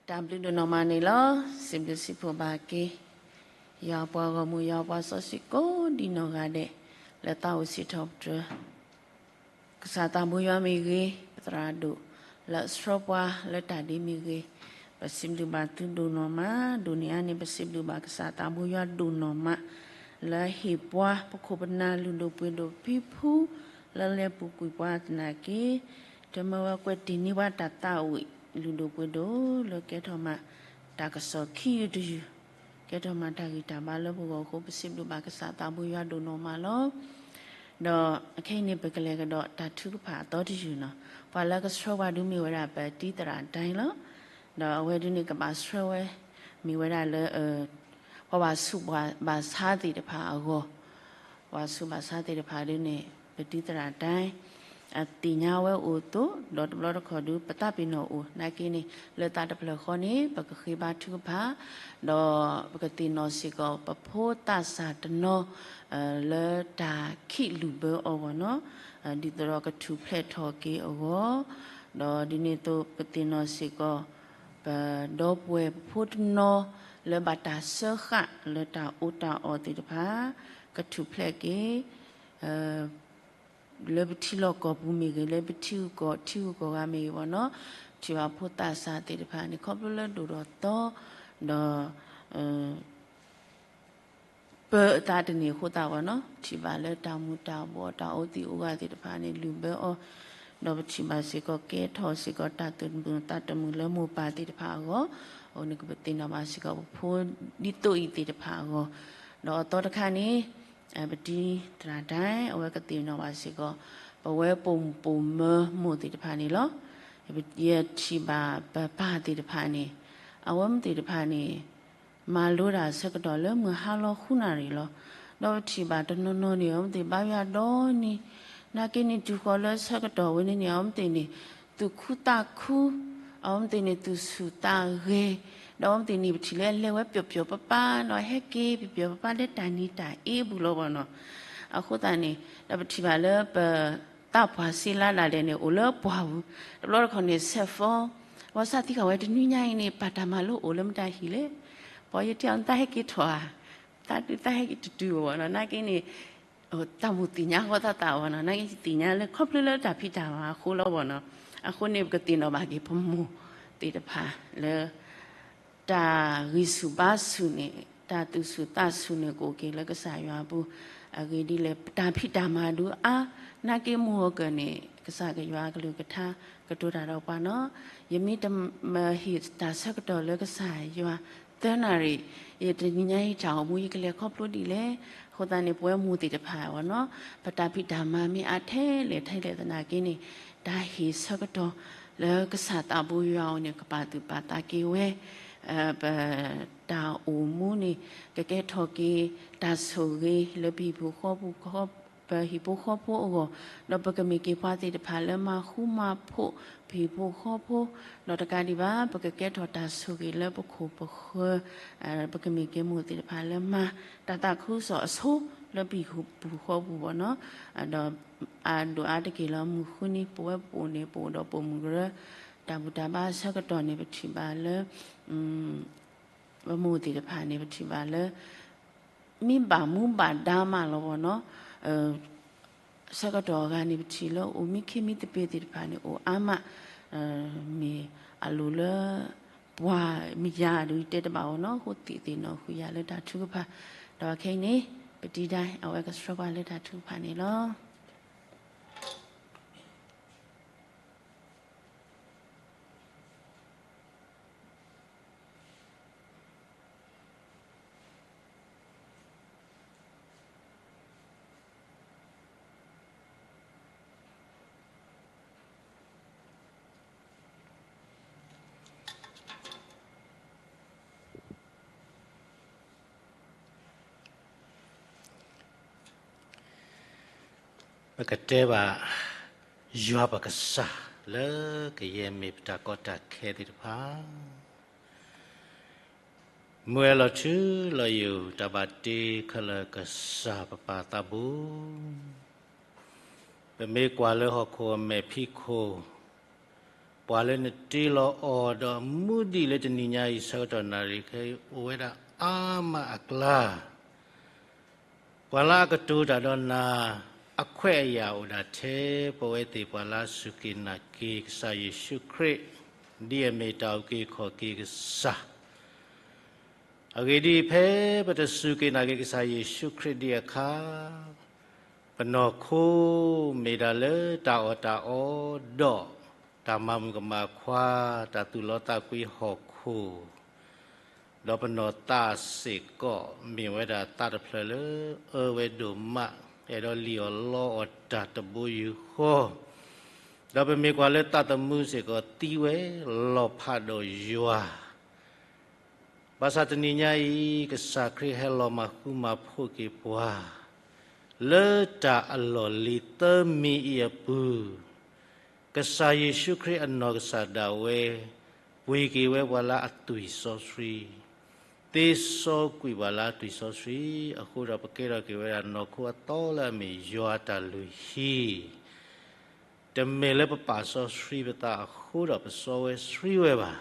တၢ်ဘျုးဒိၣ်နီၢ်မးန့ၣ်လီၤ. စံးဘျုးစံးဖှိၣ်ဘၣ်က့ၤ ယွၤပှၤဂီၢ်မုၢ် ယွၤပှၤစီဆှံကိးဒံနီၢ်ဂၤဒဲး လၢသးအိၣ်စံးထီၣ်ပတြၢၤ ကစၢ်သးဘိယွၤမ့ၢ်ဂ့ၤ, ပသရၣ်ဒိၣ်လၢအဆှၢပှၤလၢတၢ်ဒ်မ့ၢ်ဂ့ၤ, ပစံးဘျုးဘၣ်သုဒိၣ်နီၢ်မး. ဒိၣ်န့ၢ်အါန့ၣ် ပစံးဘျုးဘၣ်ကစၢ်သးဘိယွၤဒိၣ်နီၢ်မး လၢဟ့ၣ်ပှၤပခိၣ်ပနၢ်လုၢ်ဒိၣ်ပှ့ၤဒိၣ်ဖံဖု လၢလဲၤပူၤကွံာ်ပှၤသနာ်က့ တမၢဝဲကွဲးတ့ၢ်န့ၢ်ပှၤတၢ်သးဝံၣ် လုၢ်ဒိၣ်ပှ့ၤဒိၣ်လၢကဲထီၣ်မး တၢ်ကစီၣ်ခံယုၢ်တယုၢ်, ကဲထီၣ်မးတၢ်ဂံၢ်တၢ်ဘါလၢပဂီၢ်အဃိ ပစံးဘျုးဘၣ်ကစၢ်သးဘိယွၤဒိၣ်နီၢ်မးလီၤ. ဒီးအခဲအံၤန့ၣ် ပကလဲၤကဒီးတၢ်ထုကဖၣ်အသီတယုၢ်နီၤ. ပှၤလၢကဆှၢပှၤဒုးမ့ၢ်ဝဲဒၣ် ပတံၤသရၣ်ဒဲလီၤ. ဒီးအဝဲဒုးန့ၣ် ကဘၣ်ဆှၢဝဲ မ့ၢ်ဝဲဒၣ်လၢ ပှၤဘၣ်ဆူးဘၣ်ဆါသ့ၣ်တဖၣ်အဂီၢ်, ပှၤဆူးဘၣ်ဆါသ့ၣ်တဖၣ်ဒုးန့ၣ် ပတံၤသရၣ်ဒဲ အသ့ၣ်ညါဝဲအိၣ်အသိး ဒီးတဘျီတခီၣ်ဒုး ပသးပ့ၤနီၣ်အိၣ် နာ်က့န့ၣ် လၢသးတဖျၢၣ်ဃီန့ၣ် ပကဃ့ဘါထုကဖၣ်, ဒီးပကသ့ၣ်နီၣ်စ့ၢ်ကီး ပဖိသးစၢ်တနီၤ လၢတၢ်ခံးလူၢ်ဘၢအီၤဘၣ်နီၤ, ဒ်သိးဒီးကထူၣ်ဖျဲးထီၣ်က့ၤအဂီၢ်, ဒီးဒ်န့ၣ်အသိး ပသ့ၣ်နီၣ်စ့ၢ်ကီး ပဒီပုၢ်ဝဲၢ်ပဖိတနီၤ လၢဘၣ်တၢ်စၢဃာ်လၢတၢ်အီၣ်တၢ်အီသ့ၣ်တဖၣ် ကထူၣ်ဖျဲးက့ၤ လၢပထံလီၢ်ကီၢ်ပူၤမ့ၢ်ဂ့ၤ, လၢပထံဂုၤကီၢ် ထံဂုၤကီၢ်ဂၤမ့ၢ်ဂ့ၤဘၣ်နီၤ, ထံၣ်ဘၣ်ဖိသးစၢ်သ့ၣ်တဖၣ်န့ၣ် ခီဖျိလၢဒိၣ်ထီၣ်သီ ဒီး ပၢအသးတန့ၢ်အဃိသတးဘၣ်နီၤ, ထံၣ်ဘၣ်လၢတၢ်မူၤတၢ်ဘှီး တၢ်အိၣ်သံအိၣ်ဂဲၤသ့ၣ်တဖၣ်န့ၣ် လုၢ်ဘၢအီၤ, ဒီးပထံၣ်ဘၣ်စ့ၢ်ကီး ကဲထီၣ်စ့ၢ်ကီး တၢ်သူၣ်မုာ်သးတမုာ်လၢမိၢ်ပၢ်သ့ၣ်တဖၣ်အဂီၢ်, အဃိန့ၣ် ကပသ့ၣ်နီၣ်ဘၣ်စ့ၢ်ကီး ပဖိဒ်သိးအံၤသ့ၣ်တဖၣ်အဂီၢ်, ဒီးအသီတခါန့ၣ် ပတံၤသရၣ်ဒဲ အဝဲကသ့ၣ်နီၣ်ဘၣ်စ့ၢ်ကီး ပဝဲပိာ်မုၣ်ပိာ်မၢၤမိၢ်သ့ၣ်တဖၣ်န့ၣ်လီၤ. ယထံၣ်ဘၣ်ပပၢ်သ့ၣ်တဖၣ်န့ၣ် အဝဲမ့ၢ်သ့ၣ်တဖၣ်န့ၣ် မၤလိတၢ်ဆၢကတီၢ်လၢမုၢ်ဟါလီၤဃုနၣ်ရံၣ်လီၤ. ဒီးပထံၣ်ဘၣ်တနီၤနီၤန့ၣ် အဝဲသ့ၣ်ဘါယွၤဒီနံၤ, နာ်က့န့ၣ် တုၤဃီၤလၢဆၢကတီၢ်ဝဲန့ၣ်န့ၣ် အဝဲသ့ၣ်န့ၣ် သူၣ်ခုသးခု, အဝဲသ့ၣ်န့ၣ် သူၣ်ဆူၣ်သးဂဲၤ, ဒီးအဝဲသ့ၣ်န့ၣ် ပထံၣ်လၢအလဲၤဝဲပျီၣ်ပျီၣ်ပၢ်ပၢ် ဒီးဟဲက့ၤပျီၣ်ပျီၣ်ပၢ်ပၢ်လၢတၢ်နံၤတၢ်အ့ပူၤလီၤဘၣ်နီၤ. အဃိသတးန့ၣ် ဒီးပထံၣ်ဘၣ်လၢပ သးပှၢ်စ့လါဒၣ်လဲာ်န့ၣ် အိၣ်လၢပှၢ်ပူၤ, တဘျီတခီၣ်န့ၣ် ဆဲးဖီ, ဝဲစးသံဃာ်ဝဲတနွံညါအံၤန့ၣ် ပၢ်တၢ်မၤလိအိၣ်လၢမတၤဟံၣ်လဲၣ်, ပှၤယထံၣ်အီၤ သးဟဲက့ၤထီၣ်ဧါ, သးဒုးသးဟဲက့ၤတတုၤဘၣ်နီၤ, နာ်က့န့ၣ် တၢ်မိၣ်သ့ၣ်ညါဃီသးသးဘၣ်နီၤ, နာ်က့ယသ့ၣ်ညါလၢ ခီဖျိလၢတၢ်ဖံးတၢ်မၤအဃိလီၤဘၣ်နီၤ. အဃိန့ၣ် ပကသ့ၣ်နီၣ်ဘၣ်က့ၤပမိၢ်သ့ၣ်တဖၣ်လၢ တၢ်ဂံၢ်ဆူၣ်ဘါဆူၣ်န့ၣ် တၢ်သူၣ်ဆူၣ်သးဆူၣ်န့ၣ် ကအိၣ်က့ၤလၢကစၢ်ယွၤအပူၤ, အဂ့ၢ်ဒ်လဲၣ် ပတၢ်ဖံးတၢ်မၤဒုးအါ, နာ်က့မိၢ်အီၤကၢၢ်န့ၣ် ကစၢ်ယွၤအကလုၢ်ကထါ ကတိၤတၢ်ဒီးပှၤနီၤ, ယမ့ၢ်တမၤဟ့ၣ်တၢ်ဆၢကတီၢ်လၢကစၢ်ယွၤ သၢနၣ်ရံၣ်, ယတနံၤညါအံၤတၢ်အိၣ်မူ ယကလဲၤခီဖျိဒ်လဲၣ်. အဃိသတးန့ၣ် ပဝဲမိၢ်သ့ၣ်တဖၣ်ဘၣ်နီၤ, ပတၢ်ဖံးတၢ်မၤမ့ၢ်အါထဲလဲၣ်ထဲလဲၣ်သနာ်က့န့ၣ် တၢ်ဟ့ၣ်ဆၢကတီၢ်လၢကစၢ်သးဘိယွၤအအိၣ်န့ၣ် ကပာ်သူၣ်ပာ်သးက့ၤဝဲ ပတၢ်အိၣ်မူန့ၣ် ကကဲထီၣ်က့ၤ တၢ်ဆိၣ်ဂ့ၤလၢပဟံၣ်ဖိဃီဖိ ပဟံၣ်ဖိဃီဖိအဂီၢ်, ဒီးပကမ့ၢ်က့ၤပှၤသ့ၣ်တဖၣ်လၢမၤဃူမၤဖိး ပဟံၣ်ဖိဃီဖိ, ဒီးတကးဒံးဘၣ် ပကကဲထီၣ်တၢ်ဆိၣ်ဂ့ၤလၢပခိၣ်ပဃၢၤ, ပကမ့ၢ်က့ၤမိၢ်သ့ၣ်တဖၣ်လၢမၤတၢ်သးခုကစီၣ်အဆိလၢပဟံၣ်ပူၤဃီပူၤဘၣ်နီၤ, ဒီးအဒိၣ်အါတက့ၢ်လၢမုၢ်ဃုနံၤ ပဝဲပအိၣ်န့ၣ် ပအိၣ်ဒီးပိာ်မုၣ်ကရၢ တၢ်ဘူၣ်တၢ်ဘါဆၢကတီၢ်န့ၣ် ပထံၣ်ဘၣ်လၢ ပမိၢ်သ့ၣ်တဖၣ်န့ၣ် ပထံၣ်ဘၣ်လၢ မ့ၢ်ဘၣ်မူဘၣ်ဒါမးလီၤဘၣ်နီၤ, ဆၢကတီၢ်အဂၤန့ၣ် ပထံၣ်လၢအိၣ်မံခ့မံသပ့ၤသ့ၣ်တဖၣ်န့ၣ် အိၣ်အါမး, မ့ၢ်အလိၤလၢ ပှၤမ့ၢ်ယၤဒုးတဲတဘၣ်ဘၣ်နီၤ, အဃိသ့ၣ်သ့ၣ်နီၣ်ဃုာ်ယၤလၢတၢ်ထုကဖၣ်, ဒီးခဲအံၤန့ၣ် ပတံၤဒဲ အဝဲကဆှၢပှၤလၢတၢ်ထုကဖၣ်န့ၣ်လီၤ. ပကတဲဘၣ် ယွၤပကစၢ်လၢကယဲၢ်မ့ၢ်ပတၢ်ကီတၢ်ခဲသ့ၣ်တဖၣ် မုၢ်အဲၣ်လီၤထူလီၤယိာ် တၢ်ဘၣ်တ့ခဲလၢာ်ကစၢ်ပပၢ်သးဘိ, ပမ့ၢ်ကွၢ်လၢဟီၣ်ခိၣ်အမဲာ်ဖံးခိၣ် ပှၤလၢနတ့လီၤအီၤဒီး မူဒံးလၢတနံၤညါအံၤ ဆၢကတီၢ်နၣ်ရံၣ်ခဲအံၤ အိၣ်ဝဲဒၣ်အါမးအကျါ ပှၤလၢအကတိၤတၢ်ဒီးနၤ အခွဲးအယာ်အိၣ်ဒၣ်ထဲ ပဝဲသ့ၣ်ပှၤလၢအစူၢ်က့ၤနာ်က့ၤ ကစၢ်ယ့ၣ်ၡူးခရံာ် ဒ်အမ့ၢ်တၢ်အုၣ်က့ၤခီၣ်က့ၤကစၢ် အဂ့ၢ်ဒ်အံၤ, ဖဲပတစူၢ်က့ၤနာ်က့ၤကစၢ်ယ့ၣ်ၡူးခရံာ်ဒံးအခါ, ပနီၢ်ခိမ့ၢ်ဒၣ်လၢတၢ်အီၣ်တၢ်အီဒီး တၢ်မၤမုာ်ကမၣ်ခွါ, တၢ်သူၣ်လီသးကွံဟီၣ်ခိၣ်, ဒီးပနီၢ်သးစ့ၢ်ကီး မ့ၢ်ဝဲဒၣ်သးတဖျၢၣ်လၢအၢဝဲဒိၣ်မး, အဲၣ်ဒိးလံၣ်အီၣ်လီအီၣ်တၢ်တဘိယူၢ်ဃီ, ဒီးပမ့ၢ်ကွၢ်လၢသးသမူစ့ၢ်ကီး သံဝဲလီၤဖးဒီးယွၤ ဘၣ်ဆၣ်တနံၤညါအံၤ ကစၢ်ခရံာ်ဟဲလီၤမၤဃူမၤဖိးက့ၤပှၤ လၢတၢ်အလီၢ်လံၤသၢမံၤအံၤအပူၤ, ကစၢ်ယ့ၣ်ၡူးခရံာ်အနီၢ်ကစၢ်ဒၣ်ဝဲ ပှ့ၤက့ၤဝဲပှၤလၢအသွံၣ်စီဆှံ, သ့စီကွံာ်ပှၤလၢအသွံၣ်စီဆှံ, အဃိဒီးပကဲထီၣ်က့ၤဝဲဒၣ် နီၢ်ခိအသီလၢအမ့ၢ်ယွၤအတၢ်လုၢ်ဟံၣ် တမ့ၢ်လၢပပာ်စီဆှံပသးအဃိဒီးပစီဝဲဆှံဝဲဘၣ်.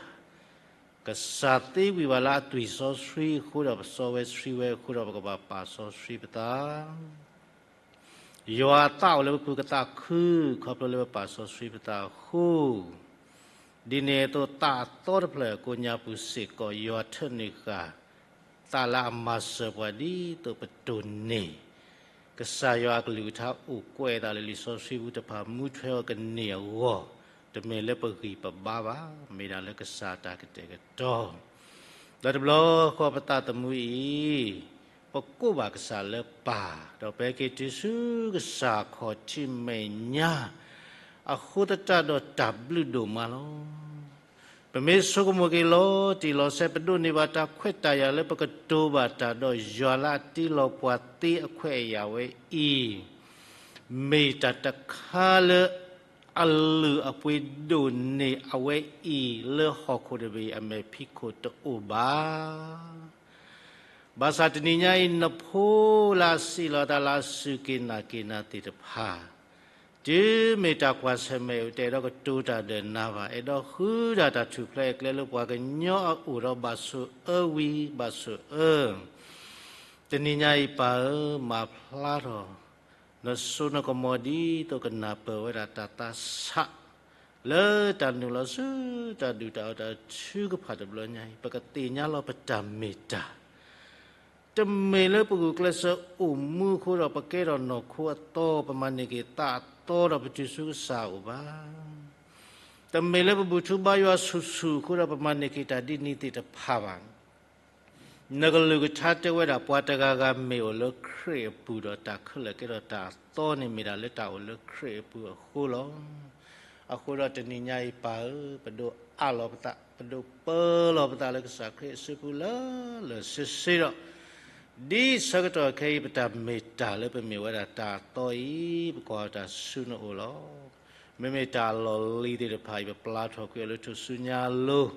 ကစၢ်သ့ကွံာ်ပှၤလၢအသွံၣ်စီဆှံအဃိဒီးပစီဝဲဆှံဝဲအဃိဒီးပကဘၣ်ပာ်စီဆှံပသး. ယွၤအသးအိၣ်လၢပပူၤကသးခု ခီဖျိလၢပပာ်စီဆှံပသးအဃိ ဒ်န့ၣ်အသိးသးအသီတဖျၢၣ်ကိးညါပူၤစ့ၢ်ကီး ယွၤထၢနုာ်ဃာ် သးလၢအမၤစၢၤပှၤဒ်သိးပတိၢ်န့ၢ် ကစၢ်ယွၤအကလုၢ်ကထါအိၣ်ကွဲးအသးလၢလံာ်စီဆှံပူၤတဖၣ် မူထွဲအီၤကန့ၢ်အဂီၢ်, တမ့ၢ်လၢပဂံၢ်ပဘါဘၣ်, မ့ၢ်ဒၣ်လၢကစၢ်အတၢ်ကတဲာ်ကတီၤ. ဒီးတဘျီဃီပသးသမူအံၤ ပကိးဘၣ်ကစၢ်လၢပၢ်, ဒီးပဟဲက့ၤတုၤဆူကစၢ်ခီၣ်ထံးမဲာ်ညါ အဃိသတးဒီးတၢ်ဘျုးဒိၣ်မးလီၤ. ပမ့ၢ်ဆိကမိၣ်က့ၤလီၤတံၢ်လီၤဆဲး ပဒိးန့ၢ်ဘၣ်တၢ်ခွဲးတၢ်ယာ်လၢပကတိၤဘၣ်တၢ်ဒီးယွၤလၢအတ့လီၤပှၤသ့အခွဲးအယာ်ဝဲအံၤ, မ့ၢ်တၢ်တခါလၢအလုၢ်အပှ့ၤဒိၣ်န့ၢ်အဝဲအံၤ လၢဟီၣ်ခိၣ်တဘ့ၣ်အမဲာ်ဖံးခိၣ်တအိၣ်ဘၣ်. ဘၣ်ဆၣ်တနံၤညါအံၤ နဖိလၢအစံးလီၤသးလၢအစူၢ်က့ၤနာ်က့ၤနၤသ့ၣ်တဖၣ်, တုၤမ့ၢ်တၢ်ကွၢ်ဆၢၣ်မဲာ်အိၣ် တအဲၣ်ဒိးကတိၤတၢ်ဒီးနၤဘၣ်, အဲၣ်ဒိးဃုတၢ်တၢ်ထူၣ်ဖျဲးအကျဲလၢပှၤကညီအအိၣ်ဒီးဘၣ်ဆိၣ်အၢဝံၤဘၣ်ဆိၣ်အၢ တနံၤညါအံၤပၢ်ဧၢ, မၤဖျါထီၣ် နစိနကမီၤဒ်သိးကနၢ်ပၢၢ်ဝဲဒၣ်တၢ်သးဆး လၢတၢ်နုာ်လီၤဆူတၢ်ဒုၣ်တၢ်အီၣ်တၢ်ထုကဖၣ်တဘျီညါအံၤ ပကသ့ၣ်ညါလီၤပတၢ်မ့ၢ်တၢ် တမ့ၢ်လၢပဂုာ်ကျဲးစၢးအိၣ်မူအဃိဒီး ပကဲထီၣ်နီၢ်ခိအသီ ပမၤန့ၢ်က့ၤသးအသီဒီးပတုၤဆူကစၢ်အအိၣ်ဘၣ်. တမ့ၢ်လၢပဘူၣ်ထူဘါယွၤဆူၣ်ဆူၣ်အဃိဒီး ပမၤန့ၢ်က့ၤတၢ်ဒ်န့ၣ်သ့ၣ်တဖၣ်ဘၣ်. နကလုၢ်ကထါတဲဝဲဒၣ် ပှၤတဂၤဂၤမ့ၢ်အိၣ်လၢခရံာ်အပူၤဒီး တၢ်ခဲလၢာ်ကဲထီၣ်တၢ်အသီန့ၣ် မ့ၢ်ဒၣ်လၢတၢ်အိၣ်လၢခရံာ်အပူၤအဃိလီၤ. အဃိဒီးတနံၤညါအံၤပၢ်ဧၢ, ပဒိးအးလီၤပသး, ပဒိးပၢလီၤပသးလၢကစၢ်ခရံာ်အစုပူၤလၢလၢဆ့ဆ့ဒီး ဒ်ဆၢကတီၢ်ခဲအံၤ ပတၢ်မ့ၢ်တၢ်လၢပမ့ၢ်ဝဲဒၣ်တၢ်အသီအံၤ ပကွၢ်တၢ်ဆူနအိၣ်လီၤ. မ့မ့ၢ်တၢ်အလီၢ်လံၤသ့ၣ်တဖၣ်အံၤ ပပျၢ်ထီၣ်ကွံာ်အီၤလၢထူၣ်စုညါအလိၤ,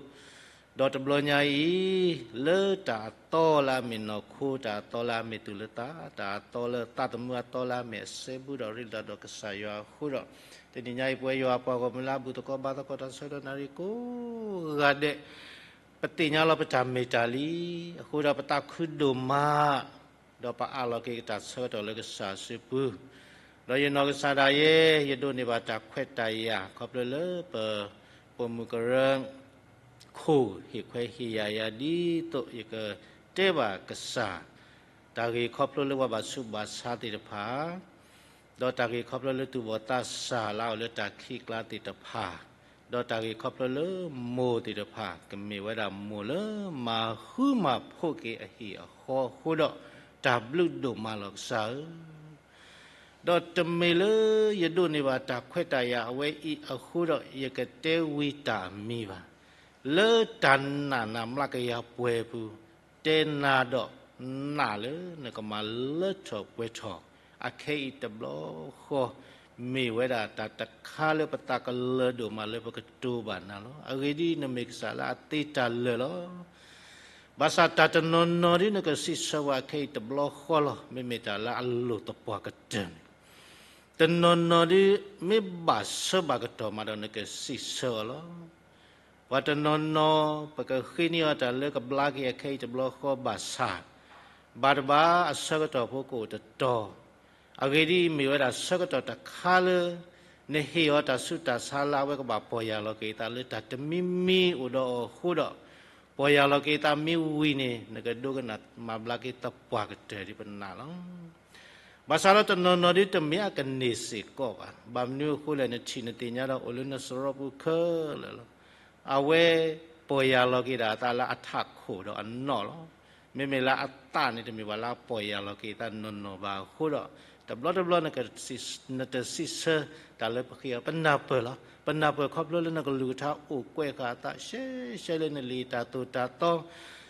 ဒီးတဘျီညါအံၤ လၢတၢ်အသီလၢအမ့ၢ်နီၢ်ခိ, တၢ်အသီလၢအမ့ၢ်သူၣ်လၢသး, တၢ်အသီလၢသးသမူအသီလၢအမ့ၢ်အစဲဘူးဒီးရ့လိာ်သးဒီးကစၢ်ယွၤအဃိဒီး, တနံၤညါအံၤ ပဝဲယွၤအပှၤဂီၢ်မုၢ်လၢအဘူၣ်သကိးဘါသကိးတၢ်ဆၢကတီၢ်နၣ်ရံၣ်ကိးဂၤဒဲး ပသ့ၣ်ညါလီၤပတၢ်မ့ၢ်တၢ်လံ, အဃိဒီးပသးခုဒိၣ်မး, ဒီးပအးလီၤက့ၤတၢ်ဆၢကတီၢ်လၢကစၢ်အစုပူၤ, ဒီးယနီၢ်ကစၢ်ဒၣ်ယဲ ယဒိးန့ၢ်ဘၣ်တၢ်ခွဲးတၢ်ယာ် ခီဖျိလၢပ ပိာ်မုၣ်ကရၢ ခိၣ်ဟ့ၣ်ခွဲးဟ့ၣ်ယာ်ယၤဒ်သိး ယကတဲဘၣ်ကစၢ် တၢ်ဂ့ၢ်ခီဖျိလၢပှၤဘၣ်ဆူးဘၣ်ဆါသ့ၣ်တဖၣ် ဒီးတၢ်ဂ့ၢ်ခီဖျိလၢသူၣ်ဘီၣ်သးစၢ်လၢအအိၣ်လၢတၢ်ခံးကျါသ့ၣ်တဖၣ်, ဒီးတၢ်ဂ့ၢ်ခီဖျိလၢမိၢ်သ့ၣ်တဖၣ် ကမ့ၢ်ဝဲဒၣ်မိၢ်လၢမၤဃူမၤဖိးက့ၤအဟံၣ်အဃီအဃိဒီး, တၢ်ဘျုးဒိၣ်မးလီၤကစၢ်ဧၢ. ဒီးတမ့ၢ်လၢယဒိးန့ၢ်ဘၣ်တၢ်ခွဲးတၢ်ယာ်အဝဲအံၤအဃိဒီး ယကတဲဝံၤတၢ်အမံၤဘၣ်. လၢတၢ်နာ်နၤမျးကယၤပှဲၤပူၤ, တဲနၤဒီးနာ်လၢနကမၤလၢထီၣ်ပှဲၤထီၣ် အခဲအံၤတဘျီဃီ, မ့ၢ်ဝဲဒၣ်တၢ်တခါလၢပသးကလၢၤဒိၣ်မးလၢပကတိၤဘၣ်နၤလီၤ. အဂ့ၢ်ဒ်အံၤ, နမ့ၢ်ကစၢ်လၢအသ့တၢ်လၢာ်လီၤ. ဘၣ်ဆၣ်တၢ်တနီၤနီၤဒ်နကစံးဆၢဝဲအခဲအံၤတဘျီဃီလီၤ. မ့မ့ၢ်တၢ်လၢအလိၣ်သပှၢ်ကတၢၢ်န့ၣ် တနီၤနီၤဒုး မ့ၢ်ဘၣ်ဆၢဘၣ်ကတီၢ်မးဒီးနကစံးဆၢအီၤလီၤ. ပှၤတနီၤနီၤ ပကဃ့န့ၢ်အီၤတၢ်လၢကဘျါက့ၤအခဲအံၤတဘျီဃီဘၣ်ဆၣ်, ဘၣ်တဘၣ်အဆၢကတီၢ်ဖိကအိၣ်တတီၤ, အဂ့ၢ်ဒ်အံၤ မ့ၢ်ဝဲဒၣ်ဆၢကတီၢ်တခါလၢ နဟ့ၣ်အီၤတၢ်ဆူးတၢ်ဆါလၢအဝဲကဘၣ်ပီၢ်ယၢ်လီၤက့ၤအသးလၢတၢ်တမံၤမံၤအိၣ်ဒီးအီၤအဃိဒီး, ပီၢ်ယၢ်လီၤက့ၤအသးမ့ၢ်ဝံၤန့ၣ် နကဒိကနၣ်မၤဘျါက့ၤသပှၢ်ကတၢၢ်ဒ်ပနာ်လီၤ. ဘၣ်ဆၣ်ဒီးတနီၤနီၤဒုးတမ့ၢ်အကန့ၢ်စ့ၢ်ကီးဘၣ်. ဘၣ်မနုၤအဃိလဲၣ် နထံၣ်နသ့ၣ်ညါဒီးအိၣ်လၢနစရီပူၤခဲလၢာ်လီၤ. အဝဲပီၢ်ယၢ်လီၤက့ၤဒၣ်အသးလၢအထးခိၣ်ဒီးအနီၢ်လီၤ. မ့မ့ၢ်လၢအသးန့ၣ် တမ့ၢ်ဘၣ်လၢအပီၢ်ယၢ်လီၤက့ၤအသးနီၢ်နီၢ်ဘၣ်အဃိဒီး, တဘျီတဘျီ နတစံးဆၢတၢ်လၢပဃ့အီၤ ပနၢ်ပၢၢ်လီၤ. ပနၢ်ပၢၢ်ခီဖျိလၢနကလူၤကထါအိၣ်ကွဲးဃာ်အသးရှဲရှဲလၢနလံာ်တၢ်သိၣ်တၢ်သီ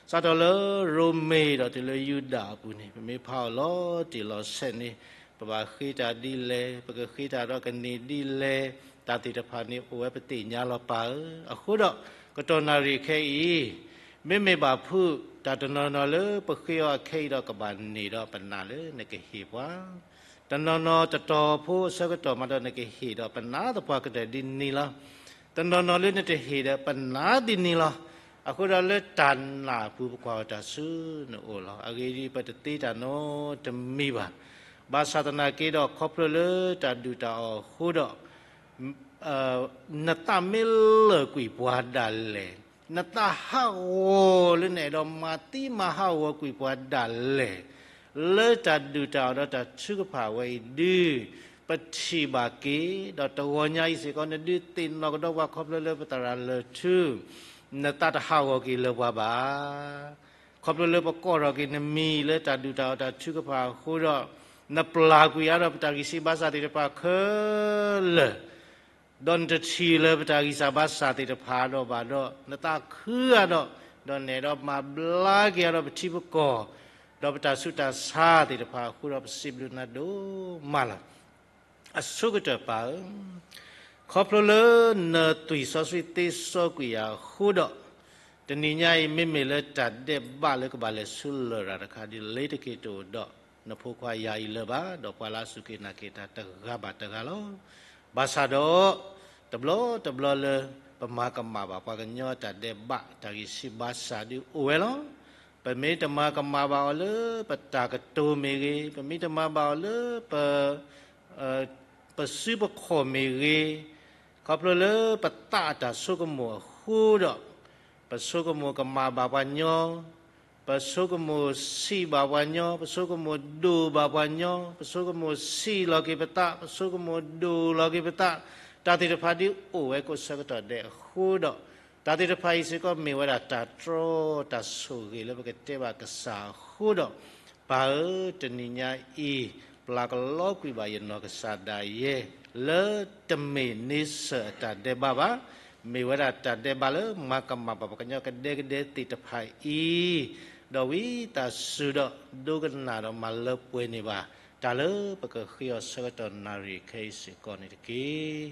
စးထီၣ်လၢရိမ့ၤဒီးတုၤလၢယူဒၤအပူၤန့ၣ် ပမ့ၢ်ဖးအီၤလီၤတံၢ်လီၤဆဲးန့ၣ် ပဘၣ်ဃ့တၢ်ဒ်လဲၣ်, ပကဃ့တၢ်ဒီးကန့ၢ်ဒ်လဲၣ်, တၢ်သ့ၣ်တဖၣ်န့ၣ်အိၣ်ဝဲပသ့ၣ်ညါလီၤပၢ်ဧၢ. အဃိဒီး ကတီၢ်နၣ်ရံၣ်ခဲအံၤ မ့မ့ၢ်ဘၣ်ဖုးတၢ်တနီၤနီၤလၢပဃ့အီၤအခဲအံၤဒီးကဘၣ်န့ၢ်ဒီးပနာ်လၢနကဟ့ၣ်ပှၤ တနီၤနီၤတတီၤဖိအဆၢကတီၢ်မးဒီးနကဟ့ၣ်ဒီးပနာ်သပှၢ်ကတၢၢ်ဒ်န့ၣ်လီၤ. တနီၤနီၤလၢနတဟ့ၣ်ဒီးပနာ်ဒ်န့ၣ်လီၤ. အဃိဒီးလၢတၢ်နာ်အပူၤပကွၢ်အီၤတၢ်ဆူနအိၣ်လီၤ. အဂ့ၢ်ဒ်အံၤ ပတသ့တၢ်နီတမံၤဘၣ်. ဘၣ်ဆၣ်သနာ်က့ဒီးခီဖျိလၢတၢ်ဒုၣ်တၢ်အီၣ်အဃိဒီး နသးမ့ၢ်လၢာ်ကွံာ်ပှၤဒၣ်လဲာ်, နသးဟးဂီၤလၢနအဲၣ်ဒိးမၤသံမၤဟးဂီၤကွံာ်ပှၤဒၣ်လဲာ်, လၢတၢ်ဒုၣ်တၢ်အီၣ်ဒီးတၢ်ထုကဖၣ်ဝဲအံၤဒုး ပထံၣ်ဘၣ်က့ၤ, ဒီးတဂီၤညါအံၤစ့ၢ်ကီး နဒုးသ့ၣ်နီၣ်ကဒီးပှၤခီဖျိလၢပသရၣ်လၢၢ်ထူ နသးတဟးဂီၤက့ၤလၢပှၤဘၣ်. ခီဖျိလၢပကိးထီၣ်က့ၤနမံၤလၢတၢ်ဒုၣ်တၢ်အီၣ်တၢ်ထုကဖၣ်အဃိဒီး, နပျၢ်ကွံာ်အါဒီးပတၢ်ဂံၢ်စၢ်ဘါစၢ်သ့ၣ်တဖၣ်ခဲလၢာ်, ဒီးနတထံၣ်လၢပတၢ်ဂံၢ်စၢ်ဘါစၢ်သ့ၣ်တဖၣ်ဒီးဘၣ်ဒီး, နသးခုအါဒီး, ဒီးနအဲၣ်ဒိးမၤဘျါက့ၤအါဒီးပထံပကီၢ်, ဒီးပတၢ်ဆူးတၢ်ဆါသ့ၣ်တဖၣ်အဃိဒီး ပစံးဘျုးနၤဒိၣ်မးလီၤ. အဆိကတၢၢ်ပၢ်ဧၢ, ခီဖျိလၢနသွံၣ်စီဆှံသ့စီကွံာ်ယၤအဃိဒီး, တနံၤညါအံၤ မ့မ့ၢ်လၢတၢ်ဒဲးဘးလၢကဘၣ်လဲၤဆူလရာ်တခါဒ်လဲၣ်တက့ၢ်တအိၣ်ဒီး, နဖိခွါယၤအံၤလၢၤဘၣ်, ဒီးပှၤလၢအစူၢ်က့ၤနာ်က့ၤတၢ်တဂၤဘၣ်တဂၤလီၤ. ဘၣ်ဆၣ်ဒီး, တဘျီတဘျီလၢ ပမၤကမၣ်ဘၣ်ပှၤကညီအတၢ်ဒဲးဘးတၢ်ဂံၢ်စၢ်ဘါစၢ်ဒုးအိၣ်ဝဲလီၤ. ပမ့ၢ်တမၤကမၣ်ဘၣ်အီၤလၢပတၢ်ကတိၤမ့ၢ်ဂ့ၤ, ပမ့ၢ်တမၤဘၣ်အီၤလၢပ ပစုပခီၣ်မ့ၢ်ဂ့ၤ, ခီဖျိလၢပသးအတၢ်ဆိကမိၣ်အဃိဒီး, ပဆိကမိၣ်ကမၣ်ဘၣ်ပှၤညီ, ပဆိကမိၣ်ဆံးဘၣ်ပှၤညီ, ပဆိကမိၣ်ဒိၣ်ဘၣ်ပှၤညီ, ပဆိကမိၣ်ဆံးလီၤက့ၤပသး, ပဆိကမိၣ်ဒိၣ်လီၤက့ၤပသး, တၢ်သ့ၣ်တဖၣ်ဒ်အိၣ်ဝဲကိးဆၢကတီၢ်ဒဲးအဃိဒီး, တၢ်သ့ၣ်တဖၣ်အံၤစ့ၢ်ကီးမ့ၢ်ဝဲဒၣ်တၢ်တြီတၢ်ဆိၣ်ဂ့ၤလၢပကတဲဘၣ်က စၢ်အဃိဒီး, ပၢ်ဧၢ, တနံၤညါအံၤ, ပျၢ်ကလီကွံာ်ဘၣ်ယနီၢ်ကစၢ်ဒၣ်ယဲ, လၢတမ့ၢ်န့ဆၢၣ်အတၢ်ဒဲးဘးဘၣ်, မ့ၢ်ဝဲဒၣ်တၢ်ဒဲးဘးလၢမၤကမၣ်ဘၣ်ပှၤကညီကဒဲကဒဲသ့ၣ်တဖၣ်အံၤ, ဒီးဝံသးစူၤဒီးဒိကနၣ်ဒီးမၤလၢပှဲၤန့ၢ်ဘၣ်, တၢ်လၢပကဃ့အီၤဆၢကတီၢ်နၣ်ရံၣ်ခဲအံၤစ့ၢ်ကီးန့ၣ်တက့ၢ်.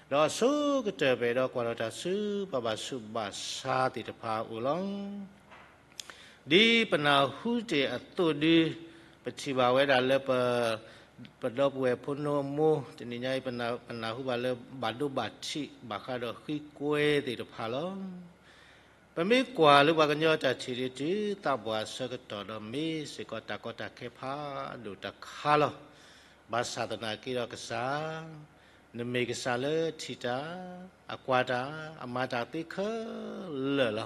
ဒီးအဆိကတၢၢ်ပအဲၣ်ဒိးကွၢ်ထီၣ်တၢ်ဆူပှၤဘၣ်ဆူးဘၣ်ဆါသ့ၣ်တဖၣ်အအိၣ်လီၤ. ဒ်ပနၢ်ဟူတ့ၢ်အသိးဒု, ပထံၣ်ဘၣ်ဝဲဒၣ်လၢပ, ပဒီပုၢ်ဝဲၢ်ဖိနီၢ်မိၢ် တနံၤညါအံၤ ပနၢ်ဟူဘၣ်လၢဘၣ်ဒိဘၣ်ထံး ဘၣ်ဃးဒီးဃံကွဲသ့ၣ်တဖၣ်လီၤ. ပမ့ၢ်ကွၢ်လၢပှၤကညီတၢ်ထံၣ်ဒု တုၤသးပှၢ်အဆၢကတီၢ်ဒီး မ့ၢ်စ့ၢ်ကီးတၢ်ကီတၢ်ခဲဖးဒိၣ်တခါလီၤ. ဘၣ်ဆၣ်သနာ်က့ဒီးကစၢ်, နမ့ၢ်ကစၢ်လၢထံၣ်တၢ်, အကွၢ်တၢ်, အမၤတၢ်သ့ခဲလၢာ်လီၤ.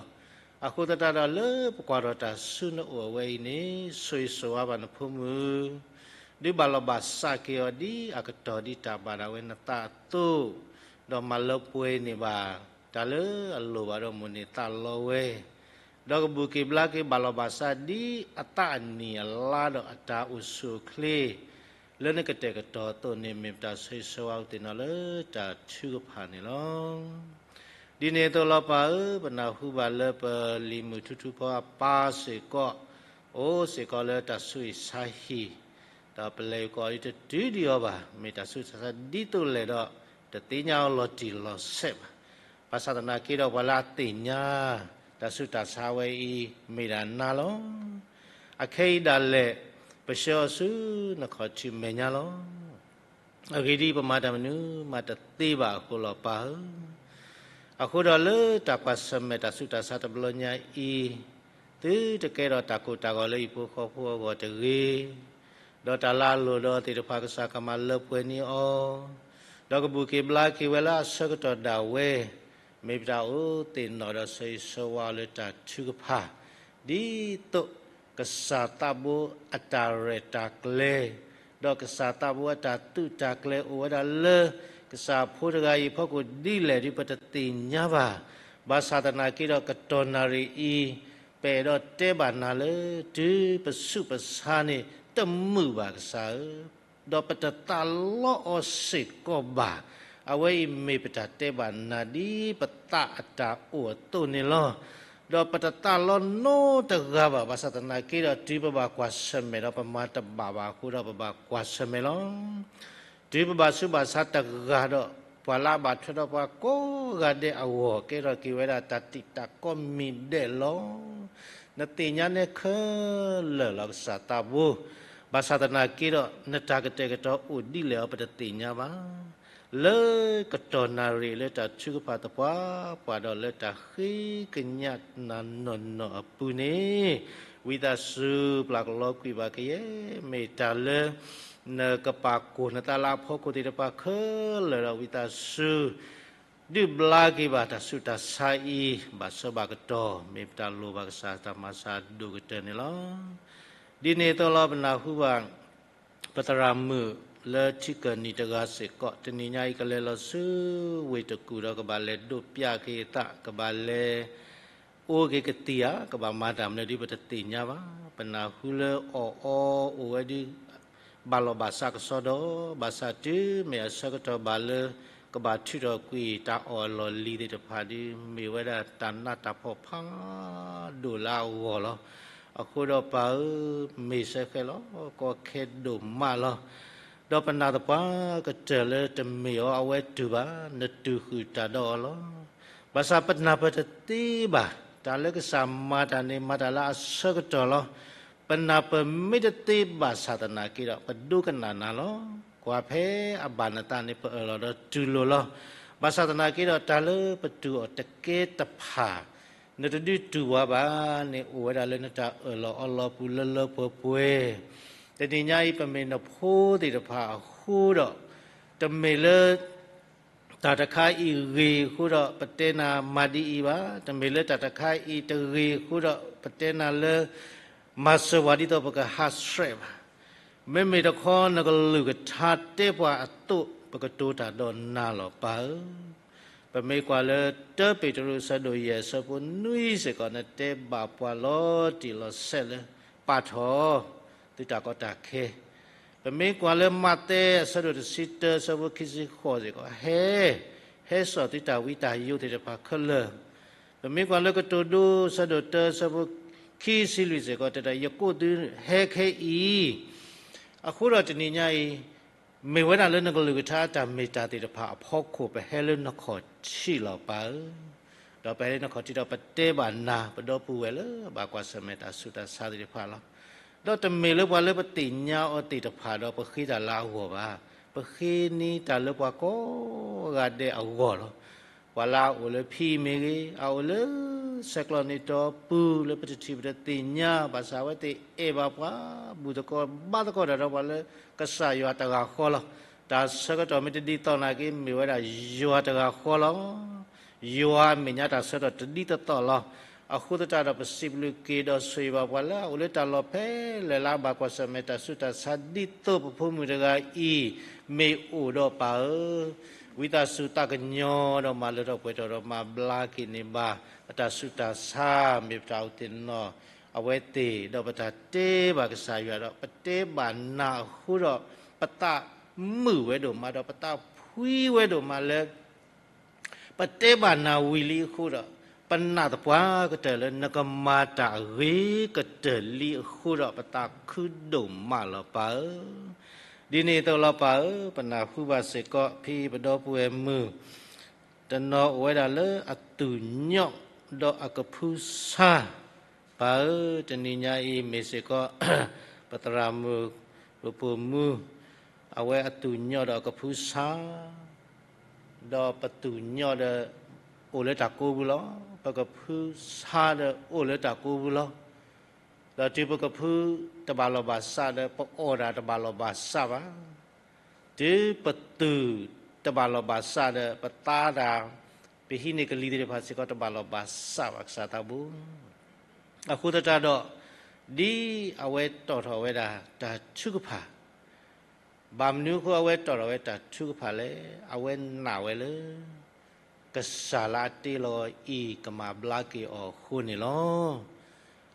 အဃိသတးဒီးလၢပကွၢ်ထီၣ်တၢ်ဆူနအိၣ်အဝဲအံၤန့ၣ် ဆိၣ်ဂ့ၤဆိၣ်ဝါဘၣ်နဖိမုၣ် ဒုးဘၣ်လီၤဘၣ်စးက့ၤအီၤဒ်အကတီၢ်ဒ်တၢ်ဘၣ်ဒၣ်ဝဲနသးအသိး, ဒီးမၤလၢပှဲၤန့ၢ်ဘၣ် တၢ်လၢအလိၣ်ဘၣ်ဒီးမိၣ်န့ၢ်သးလီဝဲ, ဒီးကဘူၣ်က့ၤဘျါက့ၤဘၣ်လီၤဘၣ်စးဒ်အသးအနံၣ်အလါဒီးအတၢ်အိၣ်ဆူၣ်အိၣ်ချ့ လၢနကတဲာ်ကတီၤအသိးန့ၣ် မ့ၢ်ပတၢ်ဆိၣ်ဂ့ၤဆိၣ်ဝါအုၣ်သ့ၣ်နီၤလၢတၢ်ထုကဖၣ်န့ၣ်လီၤ. ဒ်န့ၣ်အသိးလီၤပၢ်ဧၢ, ပနၢ်ဟူဘၣ်လၢပလံၤမုၣ်ထူထူဖီအပၢ်စ့ၢ်ကီး, အိၣ်စ့ၢ်ကီးလၢတၢ်ဆူးအံၤဆါဟံၣ်, ဒီးပလဲၤကီးအီၤတတုၤဒံးအီၤဘၣ်, မ့ၢ်တၢ်ဆူးတၢ်ဆါဒ်သိးလဲၣ်ဒီး တသ့ၣ်ညါအီၤလီၤတံၢ်လီၤဆဲးဘၣ်. ဘၣ်ဆၣ်သနာ်က့ဒီးပှၤလၢအသ့ၣ်ညါ တၢ်ဆူးတၢ်ဆါဝဲအံၤ မ့ၢ်ဒၣ်နၤလီၤ. အခဲအံၤဒၣ်လဲာ် ပဆှၢအီၤဆူနခီၣ်ထံးမဲာ်ညါလီၤ. အဂ့ၢ်ဒ်အံၤ, ပမၤတၢ်မနုၤမးတသ့ဘၣ်အဃိလီၤ ပၢ်ဧၢ. အဃိဒီးလၢတၢ်ကွၢ်ဆၢၣ်မဲာ်တၢ်ဆူးတၢ်ဆါတဘျီညါအံၤ, သုတကဲထီၣ်တၢ်ကိၢ်တၢ်ဂီၤလၢဟံၣ်ဖိဃီဖိအဂီၢ်တဂ့ၤ, ဒီးတၢ်လၢအလိၣ်ဒီးသ့ၣ်တဖၣ် ကစၢ်ကမၤလၢပှဲၤန့ၢ်အီၤ, ဒီးကဘူၣ်က့ၤဘျါက့ၤဝဲလၢအဆၢကတီၢ်ဒၣ်ဝဲ, မ့ၢ်ပတၢ်အိၣ်သ့ၣ်နီၣ်ဒီးဆၢဂ့ၤဆၢဝါအီၤလၢတၢ်ထုကဖၣ်, ဒ်သိးကစၢ်သးဘိအတၢ်ရဲၣ်တၢ်ကျဲၤ, ဒီးကစၢ်သးဘိအတၢ်သုးတၢ်ကျဲၤအိၣ်ဝဲဒၣ်လၢ ကစၢ်ဖိတဂၤအံၤအဖီခိၣ်ဒ်လဲၣ်ဒုး ပတသ့ၣ်ညါဘၣ်. ဘၣ်ဆၣ်သနာ်က့ဒီး ကတီၢ်နၣ်ရံၣ်အံၤ, ပအဲၣ်ဒိးတဲဘၣ်နၤလၢ တုၤပဆူးပဆါန့ၣ် တမုာ်ဘၣ်ကစၢ်ဧၢ, ဒီးပတသးလီအီၤစ့ၢ်ကီးဘၣ်. အဝဲအံၤမ့ၢ်ပတၢ်တဲဘၣ်နၤဒ်ပသးအတၢ်အိၣ်အသိးန့ၣ်လီၤ. ဒီးပတသးလီနီတဂၤဘၣ်. ဘၣ်ဆၣ်သနာ်က့ဒီး တုၤပဘၣ်ကွၢ်ဆၢၣ်မဲာ်ဒီးပမၤတဘၣ်ဘၣ်အဃိဒီး ပဘၣ်ကွၢ်ဆၢၣ်မဲာ်လီၤ. တုၤပဘၣ်ဆူးဘၣ်ဆါတဂၤဒီး ပှၤလၢအဘၣ်ထွဲဒီးပှၤကိးဂၤဒဲးအဂီၢ် ကဲထီၣ်က့ၤဝဲဒၣ်တၢ်တံာ်တာ်ကိးမံၤဒဲးလီၤ. နသ့ၣ်ညါနဲခဲလၢာ်လီၤ ကစၢ်သးဘိ, ဘၣ်ဆၣ်သနာ်က့ဒီး နတၢ်ကတဲာ်ကတီၤအိၣ်ဒ်လဲၣ်အီၤ ပတသ့ၣ်ညါဘၣ်. လၢကတီၢ်နၣ်ရံၣ်လၢတၢ်ထုကဖၣ်သပှၢ်ပှၢ်ဒီးလၢတၢ်ဃ့ကညးနၤနီၢ်နီၢ်အပူၤန့ၣ်, ဝံသးစူၤပျၢ်ကလီကွံာ်ဘၣ်ကယဲၢ်, မ့ၢ်တၢ်လၢ နကပာ်ကီၤနသးလၢအဖီခိၣ်သ့ၣ်တဖၣ်ခဲလၢာ်ဒီး ဝံသးစူၤ ဒုးဘျါက့ၤဘၣ်တၢ်ဆူးတၢ်ဆါအံၤ ဘၣ်ဆၢဘၣ်ကတီၢ်, မ့ၢ်ပတၢ်လိၣ်ဘၣ်ကစၢ်တၢ်မၤစၢ်ဒိၣ်ကတၢၢ်န့ၣ်လီၤ. ဒ်န့ၣ်အသိးလီၤ ပနၢ်ဟူဘၣ် ပသရၣ်မုၣ်လၢထံကၢၢ်နံၣ်တဂၤစ့ၢ်ကီး တနံၤညါအံၤ ကလဲၤလီၤဆူဝ့ၢ်တကူၣ်ဒီး ကဘၣ်လဲၤဒိးပျးက့ၤအသး, ကဘၣ်လဲၤ အိၣ်က့ၤကသံၣ်ဧါ, ကဘၣ်မၤတၢ်မနုၤဒ်ပတသ့ၣ်ညါဘၣ်. ပနၢ်ဟူလၢအီၣ်အီအိၣ်ဝဲဒုး ဘၣ်လီၢ်ဘၣ်စးကစီဒီး, ဘၣ်ဆၣ်တုၤမ့ၢ်အဆၢကတီၢ်ဘၣ်လၢ ကဘၣ်ထုးထီၣ်ကွံာ်တၢ်အီၣ်အလီၢ်လံၤသ့ၣ်တဖၣ်ဒီး မ့ၢ်ဝဲဒၣ်တၢ်နးတၢ်ဖှီၣ်ဖးဒိၣ်လၢအဂီၢ်လီၤ. အဃိဒီးပၢ်ဧၢ, မ့ၢ်စ့ၢ်ကီးလီၤ ကီခဲဒိၣ်မးလီၤ. ဒီးပနာ်သပှၢ်ကတၢၢ်လၢတမ့ၢ်အီၤအဝဲတူၢ်ဘၣ်, နတူၢ်ဃုာ်တၢ်ဒီးအီၤလီၤ. ဘၣ်ဆၣ်ပနၢ်ပၢၢ်တသ့ဘၣ်, တၢ်လၢကစၢ်မၤတၢ်န့ၣ် မၤတၢ်လၢအဆၢကတီၢ်လီၤ. ပနၢ်ပၢၢ်မ့ၢ်တသ့ဘၣ်ဆၣ်သနာ်က့ဒီး ပဒိကနၣ်နၤလီၤ. ကွၢ်ဖဲအဘၣ်နသးန့ၣ် ပအၢၣ်လီၤဒီးတူၢ်လိာ်လီၤ. ဘၣ်ဆၣ်သနာ်က့ဒီး တၢ်လၢပတူၢ်အီၤတကဲတဖၣ် နတဒုးတူၢ်ဝဲဘၣ်န့ၣ် အိၣ်ဝဲဒၣ်လၢနတၢ်အၢၣ်လီၤအီလီၤပူၤလၢလၢပှဲၤပှဲၤ. တနံၤညါအံၤ ပမ့ၢ်နဖိသ့ၣ်တဖၣ်အဃိဒီး တမ့ၢ်လၢ တၢ်တခါအံၤဂ့ၤအဃိဒီး ပတဲနၤမၤဒ်အံၤဘၣ်. တမ့ၢ်လၢတၢ်တခါအံၤတဂ့ၤအဃိဒီး ပတဲနၤလၢ မၤစၢၤပှၤဒ်သိးပကဟးဆှဲးဘၣ်. မ့မ့ၢ်တခီ နကလုၢ်ကထါတဲပှၤအသိး ပကတိၤတၢ်ဒီးနၤလီၤ ပၢ်ဧၢ. ပမ့ၢ်ကွၢ်လၢ တၢပ့းတရူး အဆၢဒိၣ်ယဲၢ် အဆၢဖိနွံစ့ၢ်ကီး နတဲဘၣ်ပှၤလီၤတံၢ်လီၤဆဲးလၢ ပာ်ထီၣ်သုတၢ်ကီတၢ်ခဲ. ပမ့ၢ်ကွၢ်လၢ မးသဲ အဆၢဒိၣ်တဆံတၢ အဆၢဖိခံဆံဃိးစ့ၢ်ကီး ဟဲ ဟဲစိာ်သုတၢ်ဝံတၢ်ယိးသ့ၣ်တဖၣ်ခဲလၢာ်. ပမ့ၢ်ကွၢ်လၢ ကတိၤဒိ အဆၢဒိၣ်တၢ အဆၢဖိခံဆံလွံၢ်စ့ၢ်ကီး တဲဒၣ် ယကိးသုဟဲခဲအံၤ. အဃိဒီးတနံၤညါအံၤ မ့ၢ်ဝဲဒၣ်လၢနကလုၢ်ကထါတၢ်မ့ၢ်တၢ်သ့ၣ်တဖၣ်အဖီခိၣ် ပဟဲလၢနခီၣ်ထံးလီၤ ပၢ်ဧၢ. ဒီးပဟဲလၢနခီၣ်ထံးဒီး ပတဲဘၣ်နၤ ပဒီပုၢ်ဝဲၢ်လၢဘၣ်ကွၢ်ဆၢၣ်မဲာ်တၢ်ဆူးတၢ်ဆါသ့ၣ်တဖၣ်လီၤ. ဒီးတမ့ၢ်လၢပှၤလၢပသ့ၣ်ညါအီၤသ့ၣ်တဖၣ်ဒီး ပဃ့တၢ်လၢအဂီၢ်ဘၣ်. ပဃ့န့ၢ်တၢ်လၢပှၤကိးဂၤဒဲးအဂီၢ်လီၤ. ပှၤလၢအအိၣ်လၢဖံအံၤမ့ၢ်ဂ့ၤ, အအိၣ်လၢဆဲးကျိးန့ၣ်တီပူၤ လၢပတထံၣ်ပတသ့ၣ်ညါ, ဘၣ်ဆၣ်အဝဲသ့ၣ်အဲၣ်ဘၣ်ပှၤ ဘူၣ်သကိးဘါသကိးတၢ်ဒီးပှၤလၢကစၢ်ယွၤတဂၤဃီလီၤ. တၢ်ဆၢကတီၢ်မ့ၢ်တဒ်သိးနာ်က့ မ့ၢ်ဝဲဒၣ်ယွၤတဂၤဃီလီၤ. ယွၤအမဲာ်ညါတၢ်ဆၢကတီၢ်တဒ်သိးသိးလီၤ. အဃိသတးဒီး ပစံးဘျုးက့ၤဒီးဆိၣ်ဂ့ၤဘၣ်ပှၤလၢအအိၣ်လၢတၢ်လီၢ်ဖဲလဲၣ်လၢအဘၣ်ကွၢ်ဆၢၣ်မဲာ်တၢ်ဆူးတၢ်ဆါ ဒ်သိးပဖိမုၣ်တဂၤအံၤ မ့ၢ်အိၣ်ဒီး ပၢ်ဧၢ, ဝံသးစူၤသးကညီၤဒီး မၤလၢထီၣ်ပှဲၤထီၣ်ဒီးမၤဘျါက့ၤန့ၢ်ဘၣ် အတၢ်ဆူးတၢ်ဆါ မ့ၢ်ပတၢ်အိၣ်သ့ၣ်နီၣ်အဝဲသ့ၣ်, ဒီးပတၢ်တဲဘၣ်ကစၢ်ယွၤဒီး ပတဲဘၣ်နၤအဃိဒီး ပသးမုာ်ဝဲဒိၣ်မး ဒီးပသးဖှံဝဲဒိၣ်မးလၢ ပတဲဘၣ်နၤဝံၤလံအဃိဒီး ပနာ်သပှၢ်ကတၢၢ်လၢ နကမၤတၢ်အဂ့ၤကတၢၢ်လံအဃိဒီး ပသးခုဒိၣ်မးလီၤ ပၢ်ဧၢ. ဒ်န့ၣ်အသိးလီၤ ပၢ်ဧၢ, ပနၢ်ဟူဘၣ်စ့ၢ်ကီး ဖဲပဒီပုၢ်ဝဲၢ်မုၣ် တနီၤအိၣ်ဝဲဒၣ်လၢအသူၣ်ညိၣ်ဒီးအကဖုဆါ, ပၢ်ဧၢ, တနံၤညါအံၤမ့ၢ်စ့ၢ်ကီး ပသရၣ်မုၣ် ပပိာ်မုၣ် အဝဲအသူၣ်ကညီၣ်ဒီးအကဖုဆါ, ဒီးပသူၣ်ကညီၣ်ဒီး အိၣ်လၢတၢ်ကိးပူၤလီၤ. ပကဖုဆါဒီးအိၣ်လၢတၢ်ကိးပူၤလီၤ. ဒီးတုၤပကဖုတဘၣ်လီၢ်ဘၣ်စးဒီး ပအီၣ်တၢ်တဘၣ်လီၢ်ဘၣ်စးဘၣ်. တုၤပသူၣ်တဘၣ်လီၢ်ဘၣ်စးဒီး ပသါတၢ်, ပဟံးန့ၢ်ကလံၤသ့ၣ်တဖၣ်စ့ၢ်ကီး တဘၣ်လီၢ်ဘၣ်စးဘၣ် ကစၢ်သးဘိ. အဃိသတးဒီး ဒ်အဝဲတီၣ်ထီၣ်ဝဲဒၣ်တၢ်ထုကဖၣ်, ဘၣ်မနုၤအဃိအဝဲတီၣ်ထီၣ်ဝဲတၢ်ထုကဖၣ်လဲၣ်. အဝဲနာ်ဝဲလၢ ကစၢ်လၢအတ့လီၤအီၤအံၤ ကမၤဘျါက့ၤအီၤအဃိန့ၣ်လီၤ.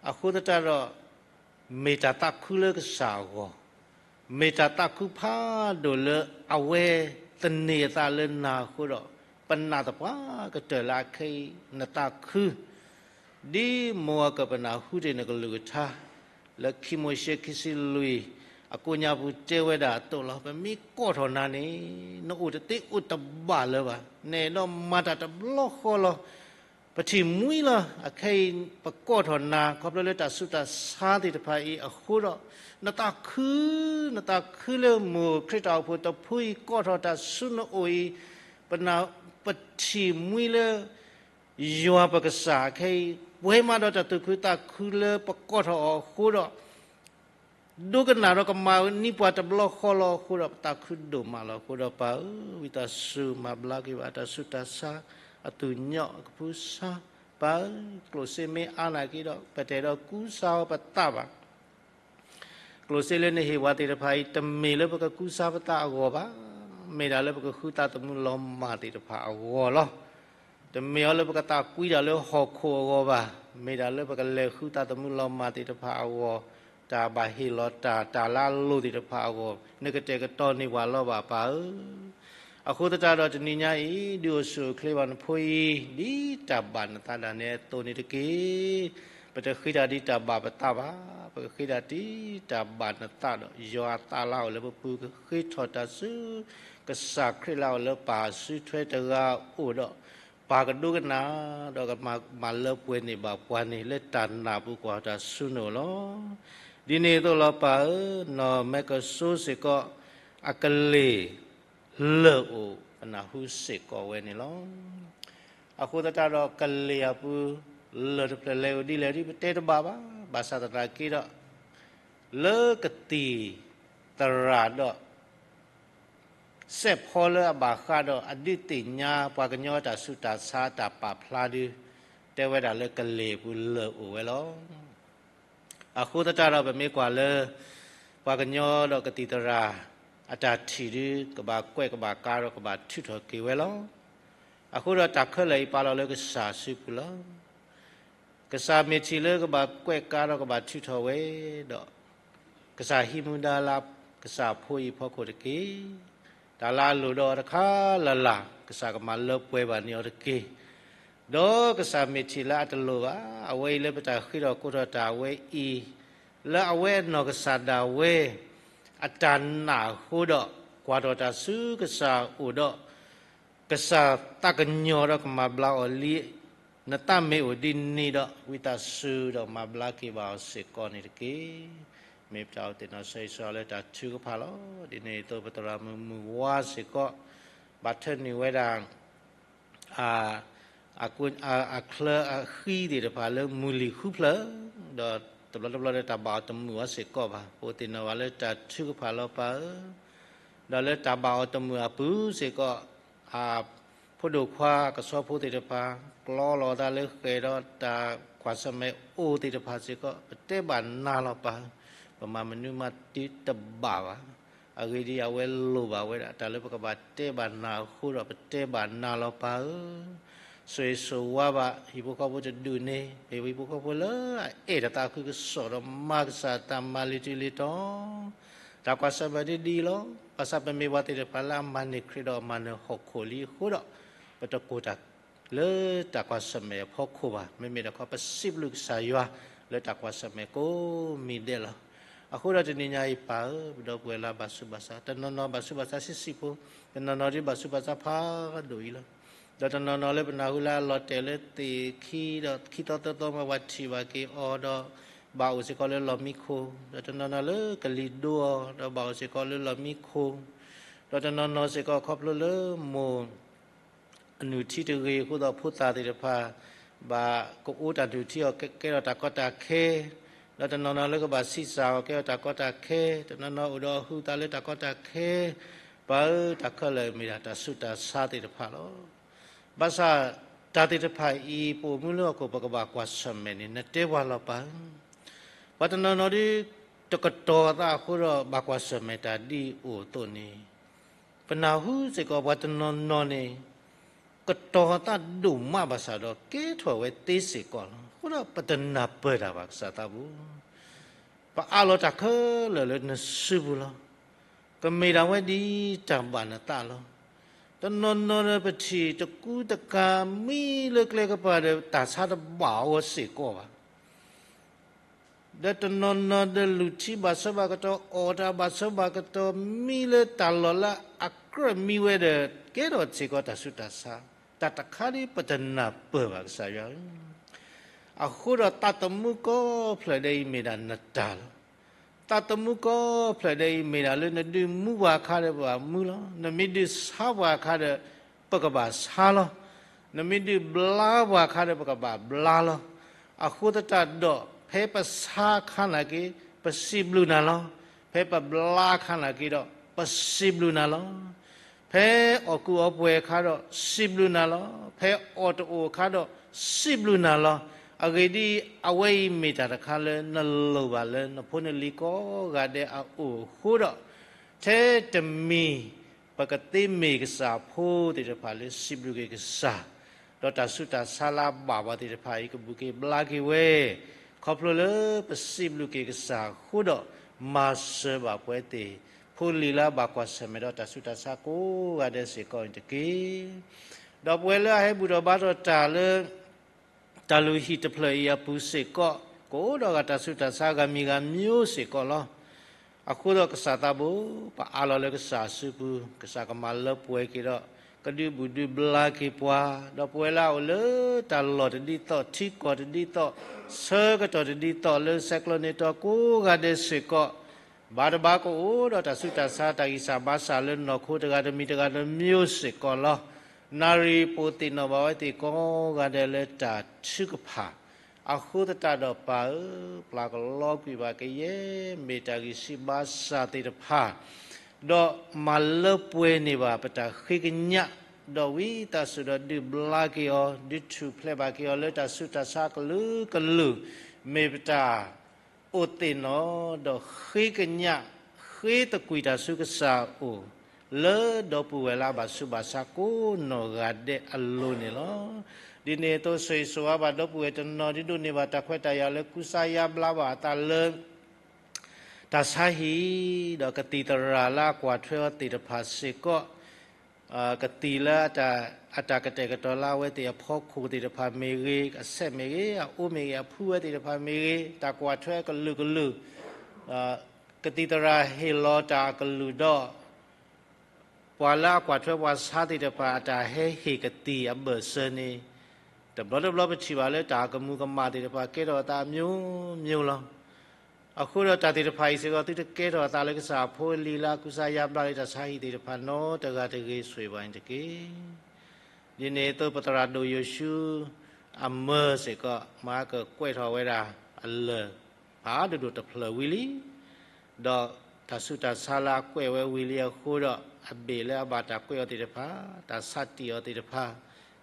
အဃိသတးဒီး မ့ၢ်တၢ်သးခုလၢကစၢ်အဂီၢ်, မ့ၢ်တၢ်သးခုဖးဒိၣ်လၢအဝဲသန့ၤအသးလၢနၤအဃိဒီး, ပနာ်သပှၢ်ကတၢၢ်လၢအခဲအံၤ နသးခု ဒ်မိၢ်အကပနၢ်ဟူတ့ၢ်နကလုၢ်ကထါ လၢခံမိၤၡ့ခံဆံလွံၢ် အကိးညါပူၤတဲဝဲဒၣ်အသိးလီၤ. ပမ့ၢ်ကိးထီၣ်နၤန့ၣ် နအိၣ်တသ့အိၣ်တဘၣ်လၢၤဘၣ်. နအဲၣ်ဒိးမၤတၢ်တဘျီဃီလီၤ. ပထံၣ်မှံလီၤ. အခဲအံၤ ပကိးထီၣ်နၤ ခီဖျိလၢတၢ်ဆူးတၢ်ဆါသ့ၣ်တဖၣ်အံၤအဃိဒီး, နသးခု, နသးခုလၢမိၢ်ခရံာ်တၢ်အိၣ်ဖှိၣ်တဖုအံၤ ကိးထီၣ်တၢ်ဆူနအိၣ်အံၤ, ပနၢ်, ပထံၣ်မှံလၢ ယွၤပကစၢ်ခဲအံၤ ပှဲၤမးဒီးတၢ်သူၣ်ခုသးခုလၢပကိးထီၣ်အီၤအဃိဒီး, ဒိကနၣ်ဒီးကမၤနံၤပှၤတဘျီဃီလီၤအဃိဒီး ပသးခုဒိၣ်မးလီၤအဃိဒီး ပၢ်ဧၢ, ဝံသးစူၤမၤဘျါက့ၤဘၣ်တၢ်ဆူးတၢ်ဆါ, အသူၣ်ကညီၣ်အကဖုဆါ, ပၢ်ဧၢ, ကျိၣ်စ့မ့ၢ်အါနာ်က့ဒီး ပတအဲၣ်ဒိးကူစါအီၤပသးဘၣ်. ကျိၣ်စ့လၢနဟ့ၣ်ပှၤသ့ၣ်တဖၣ်အံၤ တမ့ၢ်လၢပကကူစါပသးအဂီၢ်ဘၣ်. မ့ၢ်ဒၣ်လၢပကဃုသးသမူလီၤမၢ်သ့ၣ်တဖၣ်အဂီၢ်လီၤ. တမ့ၢ်အီၤလၢပကသးကွံတၢ်လၢဟီၣ်ခိၣ်အဂီၢ်ဘၣ်. မ့ၢ်ဒၣ်လၢပကလဲၤဃုသးသမူလီၤမၢ်သ့ၣ်တဖၣ်အဂီၢ်, တၢ်ဘၣ်ဟ့ၣ်လီၤတၢ် တၢ်လၢအလိၤသ့ၣ်တဖၣ်အဂီၢ်, နကတဲာ်ကတီၤန့ၢ်ပှၤလီၤဘၣ် ပၢ်ဧၢ. အဃိသတးဒီးတနံၤညါအံၤ ဒုးအိၣ်ဆူၣ်အိၣ်ချ့ဘၣ်နဖိအံၤ ဒ်တၢ်ဘၣ်နသးဒၣ်နဲအသိးန့ၣ်တက့ၢ်. ပတဃ့တၢ်ဒ်တၢ်ဘၣ်ပသးဘၣ်, ပကဃ့တၢ်ဒ်တၢ်ဘၣ်နသးဒီး ယွၤအသးလၢအအိၣ်လၢပပူၤ ကဃ့ထီၣ်တၢ်ဆူ ကစၢ်ခရံာ်လၢအအိၣ်လၢပၢ်စုထွဲတဂၤအအိၣ်ဒီး ပၢ်ကဒိကနၣ် ဒီးကမၤလၢပှဲၤန့ၢ်ဘၣ်ပှၤန့ၣ် လၢတၢ်နာ်ပူၤကွၢ်တၢ်ဆူနအိၣ်လီၤ. ဒ်န့ၣ်အသိးလီၤ ပၢ်ဧၢ, နီၢ်မဲကစိစ့ၢ်ကီး အကလ့ၢ် လၢၢ်အိၣ် ပနၢ်ဟူစ့ၢ်ကီးဝဲန့ၣ်လီၤ. အဃိသတးဒီးကလ့ၢ်အပူၤ လၢၢ်တဖျၢၣ်လဲၤအိၣ်ဒ်လဲၣ်ဒ်ပတဲတဘၣ်ဘၣ်. ဘၣ်ဆၣ်သနာ်က့ဒီး လၢကသံၣ်သရၣ်ဒီး စဲးဖီလၢအဘၣ်ဃးဒီးအဒုးသ့ၣ်ညါ ပှၤကညီတၢ်ဆူးတၢ်ဆါတၢ်ပာ်ဖျါဒုး တဲဝဲဒၣ်လၢကလ့ၢ်အပူၤလၢၢ်အိၣ်ဝဲလီၤ. အဃိသတးဒီးပမ့ၢ်ကွၢ်လၢ ပှၤကညီဒီးကသံၣ်သရၣ် အတၢ်ထံၣ်ဒုး ကဘၣ်ကွဲးကဘၣ်ကါဒီးကဘၣ်ထုးထီၣ်က့ၤဝဲလီၤ. အဃိဒီးတၢ်ခဲလၢာ်အံၤပာ်လီၤလၢကစၢ်စုပူၤလီၤ. ကစၢ်မ့ၢ်ထံၣ်လၢကဘၣ်ကွဲးကါဒီးကဘၣ်ထုးထီၣ်ဝဲဒီး ကစၢ်ဟံးမူဒါလၢကစၢ်ဖိအံၤအဖီခိၣ်တက့ၢ်. တၢ်လၢအလိၣ်ဒီးအီၤတခါလၢ်လၢ် ကစၢ်ကမၤလၢပှဲၤဘၣ်န့ၢ်အီၤတက့ၢ်. ဒီးကစၢ်မ့ၢ်ထံၣ်လၢအတလိၣ်ဘၣ် အဝဲအံၤလၢပတၢ်ဃ့ထီၣ်ကိးထီၣ်တၢ်ဝဲအံၤ လၢအဝဲအနီၢ်ကစၢ်ဒၣ်ဝဲ အတၢ်နာ်အဃိဒီး ကွၢ်ထီၣ်တၢ်ဆူကစၢ်အအိၣ်ဒီး ကစၢ်သးကညီၤဒီးကမၤဘျါအီၤလံ. နသးမ့ၢ်အိၣ်ဒ်န့ၣ်ဒီး ဝံသးစူၤဒီးမၤဘျါက့ၤဘၣ်အီၤစ့ၢ်ကီးန့ၣ်တက့ၢ်. မ့ၢ်ပတၢ်အိၣ်သ့ၣ်နီၣ်ဆၢဂ့ၤဆၢဝါလၢတၢ်ထုကဖၣ်လီၤ. ဒ်န့ၣ်အသိးပသရၣ်မုၣ်မုၢ်ဝါစ့ၢ်ကီး ဘၣ်ထၢနုာ်ဝဲဒၣ် အ, အ, အချၢအဃံသ့ၣ်တဖၣ်လၢမုၢ်လံၢ်ဃုဖျၢၣ်, ဒီးတဘျီတဘျီဒီးတၢ်ဘၣ်အီၤတမုာ်အီၤစ့ၢ်ကီးဘၣ်. ပအိၣ်သ့ၣ်နီၣ်ဘၣ်လၢတၢ်ထုကဖၣ်လီၤပၢ်ဧၢ, ဒီးလၢတၢ်ဘၣ်အီၤတမုာ်အပူၤစ့ၢ်ကီး, အဖိဒိၣ်ခွါအကဆီဖိသ့ၣ်တဖၣ် ကျီလီၤသးလၢဃဲၤဒီး တၢ်ကွၢ်ဆၢၣ်မဲာ်အိၣ်သ့ၣ်တဖၣ်စ့ၢ်ကီး ပတဲဘၣ်နၤလီၤပၢ်ဧၢ, ပမၤမနုၤမးတဘၣ်ဘၣ်. အဂ့ၢ်ဒ်အံၤ, အဝဲလိၣ်ဘၣ်ဝဲဒၣ် တၢ်လၢပကဘၣ်တဲဘၣ်နၤအဃိဒီး ပတဲဘၣ်နၤလီၤပၢ်ဧၢ. ဆိၣ်ဂ့ၤဆိၣ်ဝါဘၣ် ဟံၣ်ဖိဃီဖိတဒူၣ်န့ၣ်, ပဟံၣ်ဖိဃီဖိလၢအအဲၣ်တၢ်သးခုကစီၣ်ဒီး မၤကစၢ်တၢ်မၤလီၤတံၢ်လီၤတီၤ, တၢ်ကွၢ်ဆၢၣ်မဲာ်ဒ်ဒ်အံၤလီၤ. ဘၣ်ဆၣ်ပမ့ၢ်ပှၤသ့ၣ်တဖၣ်လၢအမၤန့ၢ်ခရံာ်ဒီးအမၤနၢၤဟီၣ်ခိၣ်လံအဃိဒီး, ပတကိၢ်တၢ် လၢတၢ်ကွၢ်ဆၢၣ်မဲာ်အဖီခိၣ်ဘၣ်. မ့မ့ၢ်တခီ ပစံးဘျုးကစၢ်ယွၤ လၢတၢ်ကွၢ်ဆၢၣ်မဲာ်ကိးမံၤဒဲးလီၤ. အဃိဒီးတနံၤညါအံၤပၢ်ဧၢ, ပဒီပုၢ်ဝဲၢ်လၢအဘၣ်ဆူးဘၣ်ဆါ, တနီၤနီၤဘၣ်ဆူးဘၣ်ဆါဆံးဆံးဖိ, တနီၤနီၤဒ်ဘၣ်ဆူးဘၣ်ဆါဖးဒိၣ်အံၤလီၤ. ဒီးတနီၤနီၤလၢပနၢ်ဟူလၢအလီၤတဲာ်လၢသ့ၣ်ခံဒီး ခံသီသၢသီမး ပှၤထံၣ်ဘၣ်က့ၤအီၤဒီး ဘၣ်အိၣ်စ့ၢ်ကီးလၢလီၢ်မံခိၣ်, ဒီးတနီၤနီၤလၢကလံၤဒိအီၤ ဒီးဘၣ်အိၣ်စ့ၢ်ကီးလၢလီၢ်မံခိၣ်, ဒီးတနီၤနီၤစ့ၢ်ကီးခီဖျိလၢမိၢ် အနုၢ်ထံတဂ့ၤအဃိဒီးဖိသၣ်သ့ၣ်တဖၣ် ဘၣ်ကအိၣ်တၢ်နုၢ်ထံအီၤကဲထီၣ်တၢ်ကီတၢ်ခဲ, ဒီးတနီၤနီၤလၢကဘၣ်ဆံးစၢ်အီၤကဲထီၣ်တၢ်ကီတၢ်ခဲ, တနီၤနီၤအိၣ်ဒီးအဟုးအသးလၢတၢ်ကီတၢ်ခဲ, ပၢ်ဧၢ တၢ်ခဲလၢာ်မ့ၢ်ဒၣ်တၢ်ဆူးတၢ်ဆါသ့ၣ်တဖၣ်လီၤ. ဘၣ်ဆၣ်တၢ်သ့ၣ်တဖၣ်အံၤ ပအိၣ်မူလၢဟီၣ်ခိၣ် ပကဘၣ်ကွၢ်ဆၢၣ်မဲာ်န့ၣ် နတဲပှၤလီၤပၢ်ဧၢ, ပှၤတနီၤနီၤဒ် တကတီၤသးအဃိဒီး ဘၣ်ကွၢ်ဆၢၣ်မဲာ်တၢ်ဒ်အံၤအိၣ်အသိးန့ၣ်, ပနၢ်ဟူစ့ၢ်ကီးပှၤတနီၤနီၤန့ၣ် ကတီၤသးဒိၣ်မးဘၣ်ဆၣ်ဒီး ကဲထီၣ်ဝဲသ့စ့ၢ်ကီးလီၤ. အဃိဒီးပတနၢ်ပၢၢ်တၢ်ဘၣ် ကစၢ်သးဘိ, ပအးလီၤတၢ်ခဲလၢာ်လၢနစုပူၤလီၤ. ကမ့ၢ်ဒၣ်ဝဲဒ်တၢ်ဘၣ်နသးလီၤ. တနီၤနီၤဒီးပထံၣ်တကူတကၤ မံလၢကျဲကပၤဒီး တၢ်ဆါတဘၣ်အီၤစ့ၢ်ကီးဘၣ်. ဒီးတနီၤနီၤဒီးလူၢ်ထံဘၣ်ဆၢဘၣ်ကတီၤ အီၣ်တၢ်ဘၣ်ဆၢဘၣ်ကတီၤ မံလၢတၢ်လီၢ်လၢအကြၢးမံဝဲဒီး ကဲထီၣ်စ့ၢ်ကီးတၢ်ဆူးတၢ်ဆါ, တၢ်တခါဒ်ပတနၢ်ပၢၢ်ဘၣ် ကစၢ်ယွၤဧၢ. အဃိဒီးသးသမူကိးဖျၢၣ်ဒဲးအံၤမ့ၢ်ဒၣ်နတၢ်လီၤ. သးသမူကိးဖျၢၣ်ဒဲးအံၤမ့ၢ်ဒၣ်လၢ နဒုးမူပှၤအခါဒီး ပဘၣ်မူလီၤ. နမ့ၢ်ဒုးဆါပှၤအခါဒီး ပကဘၣ်ဆါလီၤ. နမ့ၢ်ဒုးဘျါပှၤအခါဒီး ပကဘၣ်ဘျါလီၤ. အဃိသတးဒီး ဖဲပဆါအခါနာ်က့ ပစံးဘျုးနၤလီၤ. ဖဲပဘျါအခါနာ်က့ဒီး ပစံးဘျုးနၤလီၤ. ဖဲအီၣ်ကူအီပှဲၤအခါဒီး စံးဘျုးနၤလီၤ. ဖဲအီၣ်တအိၣ်အခါဒီး စံးဘျုးနၤလီၤ. အဂ့ၢ်ဒ်အံၤ, အဝဲအံၤမ့ၢ်တၢ်တခါလၢနလိၣ်ဘၣ်လၢနဖိနလံၤကိးဂၤဒဲးအအိၣ်အဃိဒီး, ထဲတမံၤ ပကသ့မ့ၢ်ကစၢ်ဖိသ့ၣ်တဖၣ်လၢစံးဘျုးက့ၤကစၢ်, ဒီးတၢ်ဆူးတၢ်ဆါလၢအဘၣ်ပှၤသ့ၣ်တဖၣ်အံၤ ကဘူၣ်က့ၤဘျါက့ၤဝဲ, ခီဖျိလၢပစံးဘျုးက့ၤကစၢ်အဃိဒီး မၤစၢၤဘၣ်ပဝဲသ့ၣ် ဖိလံၤလၢအဘၣ်ကွၢ်ဆၢၣ်မဲာ်ဒီးတၢ်ဆူးတၢ်ဆါကိးဂၤဒဲးစ့ၢ်ကီးန့ၣ်တက့ၢ်. ဒီးပဝဲလၢအဟဲဘူၣ်ထီၣ်ဘါထီၣ်တၢ်လၢ တၢ်လုၢ်ဟံၣ်တဖျၢၣ်အံၤအပူၤစ့ၢ်ကီး ကအိၣ်ဒီးဂၤတၢ်ဆူးတၢ်ဆါဂၤမံၤဂၤမံၤစ့ၢ်ကီးလီၤ. အဃိဒီးကစၢ်သးဘိ, ပအးလီၤလၢကစၢ်အစုပူၤ, ကစၢ်ကမၤလၢပှဲၤက့ၤဒီး ကဒုးဘူၣ်ဒုးဘျါက့ၤပှၤ, ဒီးပဝဲလၢအအိၣ်လၢတၢ်လီၢ်တဒ်သိး ထံကီၢ်တဒ်သိး ဆၢကတီၢ်တဒ်သိးလၢ cyclone န့ၣ်တီၤကိးဂၤဒဲးစ့ၢ်ကီး ဘၣ်တဘၣ်ကအိၣ်ဒီးတၢ်ဆူးတၢ်ဆါ တၢ်ဂံၢ်စၢ်ဘါစၢ်လၢနီၢ်ခိတဂၤတမံၤတဂၤတမံၤစ့ၢ်ကီးလီၤ. နၣ်ရံၣ်ပအိၣ်သ့ၣ်နီၣ်ဘၣ်ဝဲသ့ၣ်ကိးဂၤဒဲးလၢတၢ်ထုကဖၣ်, အဃိသတးဒီးပၢ်ဧၢ, ပျၢ်ကလီကွံာ်ဘၣ်ကယဲၢ် မ့ၢ်တၢ်ဂံၢ်ဆူၣ်ဘါစၢ်သ့ၣ်တဖၣ်, ဒီးမၤလၢပှဲၤန့ၢ်ဘၣ်ပတၢ်ဃ့ကညး, ဒီးဝံသးစူၤဒီးဒုးဘျါက့ၤအီၤ, ဒုးထူၣ်ဖျဲးဘၣ်က့ၤအီၤလၢတၢ်ဆူးတၢ်ဆါကလုာ်ကလုာ်, မ့ၢ်ပတၢ် အိၣ်သ့ၣ်နီၣ်ဒီးဃ့ကညး, ဃ့သကွံာ်တၢ်ဆူကစၢ်အအိၣ်, လၢဒီပုၢ်ဝဲၢ်လၢအဘၣ်ဆူးဘၣ်ဆါကိးနီၢ်ဂၤဒဲးအလိၤန့ၣ်လီၤ. ဒ်န့ၣ်အသိးဆိၣ်ဂ့ၤဆိၣ်ဝါဘၣ်ဒီပုၢ်ဝဲၢ်တနီၤ ဒ်ဒိးန့ၢ်ဘၣ်တၢ်ခွဲးတၢ်ယာ်လၢကူစါယါဘျါဘၣ်အသးလၢ တၢ်ဆါဟံၣ်, ဒီးကသံၣ်သရၣ်လၢအကွၢ်ထွဲအီၤသ့ၣ်တဖၣ်စ့ၢ်ကီး, ကသံၣ်လၢအတၢ်ကတဲာ်ကတီၤလၢအဝဲသ့ၣ်အဖီခိၣ်သ့ၣ်တဖၣ်မ့ၢ်ဂ့ၤ, အဆဲးမ့ၢ်ဂ့ၤ, အအိၣ်မ့ၢ်ဂ့ၤ, အဖုဝဲသ့ၣ်တဖၣ်မ့ၢ်ဂ့ၤ, တၢ်ကွၢ်ထွဲအကလုာ်ကလုာ်, ကသံၣ်သရၣ်ဟ့ၣ်လီၤတၢ်အကလုာ်ဒီး ပှၤလၢအကွၢ်ထွဲပှၤဆါသ့ၣ်တဖၣ် အတၢ်ဟဲဟ့ၣ်ကသံၣ်အဘၢၣ်စၢၤန့ၣ်, တဘျီတဘျီပထံၣ်ဘၣ်လၢတၢ်ကမူၤကမၣ်သ့ၣ်တဖၣ် ကဲထီၣ်အသးအမျိုးမျိုးလီၤ. အဃိဒီးတၢ်သ့ၣ်တဖၣ်အံၤစ့ၢ်ကီး သုတကဲထီၣ်အသးလၢကစၢ်အဖိအလံၤလၢအကူစါယါဘျါလၢတၢ်ဆါဟံၣ်သ့ၣ်တဖၣ်နီတဂၤတဂ့ၤ ဆိၣ်ဂ့ၤဘၣ်န့ၣ်တက့ၢ်. ဒ်န့ၣ်အသိးပသရၣ်ဒိၣ်ယိၤၡူ အမၢစ့ၢ်ကီး မၤကကွဲးထီၣ်ဝဲဒၣ်အလၢၢ်ဖးဒိၣ်ဒိၣ်တဖျၢၣ်ဝံၤလံ. ဒီးတၢ်ဆူးတၢ်ဆါလၢအကွဲးဝဲဝံၤလံအဃိဒီး အဘ့ၣ်လၢအဘၣ်တၢ်ကွဲးအီၤသ့ၣ်တဖၣ်, တၢ်ဆါတံၢ်အီၤသ့ၣ်တဖၣ်,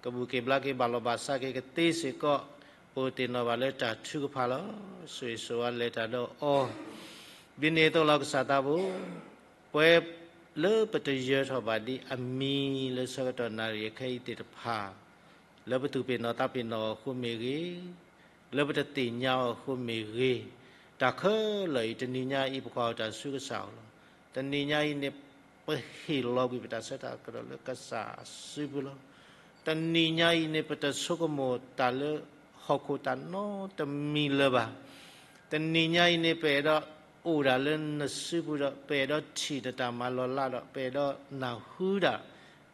ကဘူၣ်က့ၤဘျါက့ၤဘၣ်လီၤဘၣ်စးက့ၤကသ့စ့ၢ်ကီး, ပအိၣ်သ့ၣ်နီၣ်ဘၣ်လၢတၢ်ထုကဖၣ်လီၤ. ဆိၣ်ဂ့ၤဆိၣ်ဝါလဲၤတၢ်ဒီးအီၤ ဒ်န့ၣ်အသိးလီၤ ကစၢ်သးဘိ, ပဝဲလၢပတယၢၤထီၣ်ဘၣ်ဒ်အမံၤလၢဆၢကတီၢ်နၣ်ရံၣ်အခဲအံၤသ့ၣ်တဖၣ်, လၢပသူၣ်ပ့ၤနီၣ်သးပ့ၤနီၣ်အီၤအဃိမ့ၢ်ဂ့ၤ, လၢပတသ့ၣ်ညါအီၤအဃိမ့ၢ်ဂ့ၤ, တၢ်ခဲလၢာ်အံၤတနံၤညါအံၤ ပကွၢ်အီၤတၢ်ဆူကစၢ်အအိၣ်လီၤ. တနံၤညါအံၤန့ၣ် ပဟ့ၣ်လီၤကွံာ်ပတၢ်ဆၢတၢ်ကတီၢ်လၢကစၢ်အစုပူၤလီၤ. တနံၤညါအံၤန့ၣ် ပတဆိကမိၣ်တၢ်လၢဟီၣ်ခိၣ်တၢ်နီတမံၤလၢၤဘၣ်. တနံၤညါအံၤန့ၣ် ပအဲၣ်ဒိးအိၣ်ဒၣ်လၢနစုပူၤဒီး ပအဲၣ်ဒိးထံၣ်နတၢ်မၤလီၤလးဒီး ပအဲၣ်ဒိးနၢ်ဟူဒၣ်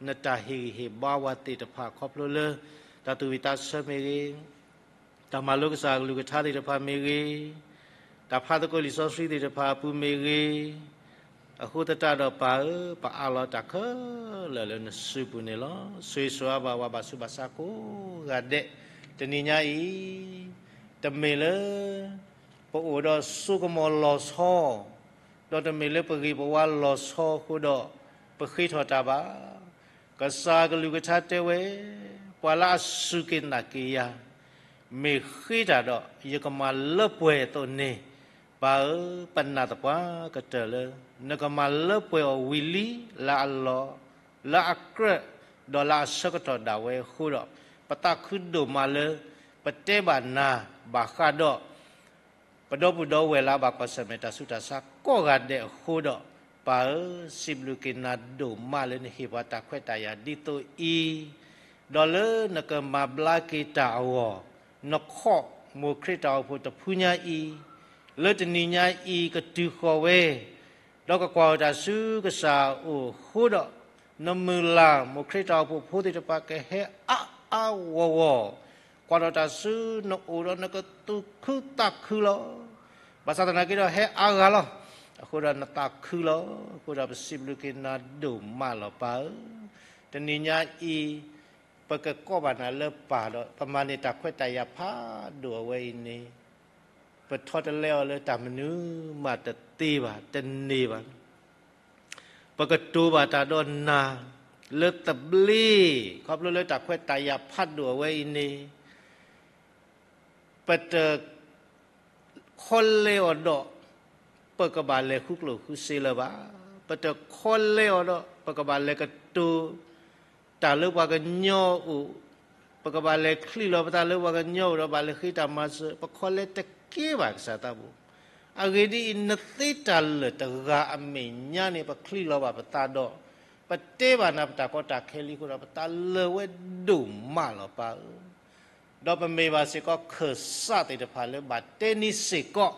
နတၢ်ဟ့ၣ်ဂံၢ်ဟ့ၣ်ဘါဝဲသ့ၣ်တဖၣ် ခီဖျိလၢ တၢ်သူၣ်ဝံၣ်သးဆၢမ့ၢ်ဂ့ၤ, တၢ်မၤလိကစၢ်အကလုၢ်ကထါသ့ၣ်တဖၣ်မ့ၢ်ဂ့ၤ, တၢ်ဖးသကိးလံာ်စီဆှံသ့ၣ်တဖၣ်အပူၤမ့ၢ်ဂ့ၤ, အဃိသတးဒီးပၢ်ဧၢ, ပအးလီၤတၢ်ခဲလၢာ်လၢနစုပူၤန့ၣ်လီၤ. ဆိၣ်ဂ့ၤဆိၣ်ဝါဘၣ်ဝဲ ဘၣ်ဆူးဘၣ်ဆါကိးဂၤဒဲး, တနံၤညါအံၤ, တမ့ၢ်လၢ ပအိၣ်ဒီးစိကမီၤလီၤဆီ, ဒီးတမ့ၢ်လၢပဂ့ၤပဝါလီၤဆီအဃိဒီး, ပဃ့ထီၣ်တၢ်ဘၣ်. ကစၢ်အကလုၢ်ကထါတဲဝဲ, ပှၤလၢအစူၢ်က့ၤနာ်က့ၤယၤ, မ့ၢ်ဃ့တၢ်ဒီး ယကမၤလၢပှဲၤအသိးန့ၣ်, ပၢ်ဧၢ, ပနာ်သပှၢ်ကတၢၢ်လၢ နကမၤလၢပှဲၤအီၤဝံၤလံ, လၢအလီၢ်, လၢအကြၢး, ဒီးလၢအဆၢကတီၢ်ဒၣ်ဝဲအဃိဒီး, ပသးခုဒိၣ်မးလၢ ပတဲဘၣ်နၤဘၣ်ဃးဒီး ပဒီပုၢ်ဒီဝဲၢ်လၢအဘၣ်ကွၢ်ဆၢၣ်မဲာ်တၢ်ဆူးတၢ်ဆါကိးဂၤဒဲးအဃိဒီး, ပၢ်ဧၢ, စံးဘျုးက့ၤနၤဒိၣ်မးလၢနဟ့ၣ်ပှၤတၢ်ခွဲးတၢ်ယာ်ဒ်သိးအံၤ, ဒီးလၢနကမၤဘျါက့ၤတၢ်အဂီၢ်, နခိးမိၢ်ခရံာ်တၢ်အိၣ်ဖှိၣ်တဖုညါအံၤ, လၢတနံၤညါအံၤကတုၤဃီၤဝဲ ဒီးကကွၢ်အီၤတၢ်ဆူကစၢ်အအိၣ်အဃိဒီး, နမုၢ်လၢ်မိၢ်ခရံာ်တၢ်အိၣ်ဖှိၣ်ဖိသ့ၣ်တဖၣ်ကဟဲအါအါဂီၢ်ဂီၢ်, ကွၢ်ထီၣ်တၢ်ဆူနအိၣ်ဒီးနကသူၣ်ခုသးခုလီၤ. ဘၣ်ဆၣ်သနာ်က့ဒီးဟဲအါဂၤလီၤ. အဃိဒီးနသးခုလီၤ. အဃိဒီးပစံးဘျုးက့ၤနၤဒိၣ်မးလီၤပၢ်ဧၢ, တနံၤညါအံၤ, ပကကိးဘၣ်နၤလၢပၢ်ဒီး ပမၤန့ၢ်တၢ်ခွဲးတၢ်ယာ်ဖးဒိၣ်အဝဲအံၤန့ၣ်, ပထီတလဲအီၤလၢတၢ်မနုၤမးတသ့ဘၣ်, တန့ၢ်ဘၣ်. ပကတိၤဘၣ်တၢ်ဒီးနၤလၢသဘျ့, ခီဖျိလၢတၢ်ခွဲးတၢ်ယာ်ဖးဒိၣ်အဝဲအံၤန့ၣ်, ပတခီလဲအီၤဒီး ပကဘၣ်လဲၤဃုကျိၣ်ဃုစ့လၢၤဘၣ်. ပတခီလဲအီၤဒီး ပကဘၣ်လဲၤကတိၤ တၢ်လၢပှၤကညီအအိၣ်, ပကဘၣ်လဲၤချံးလီၤပသးလၢပှၤကညီအအိၣ်ဒီးဘၣ်လဲၤဃ့တၢ်မၤစၢၤ, ပခီလဲတကဲဘၣ်ကစၢ်သးဘိ. အဂ့ၢ်ဒ်အံၤ, နသ့တၢ်လၢာ်တဂၤအမဲာ်ညါန့ၣ် ပချံးလီၤဘၣ်ပသးဒီး, ပတဲဘၣ်နၤပတၢ်ကီတၢ်ခဲလံအဃိဒီး ပသးလၢာ်ဝဲဒိၣ်မးလီၤပၢ်ဧၢ. ဒီးပမ့ၢ်ဘၣ်စ့ၢ်ကီးခၢၣ်စးသ့ၣ်တဖၣ်လၢဘၣ်တဲန့ၢ်စ့ၢ်ကီး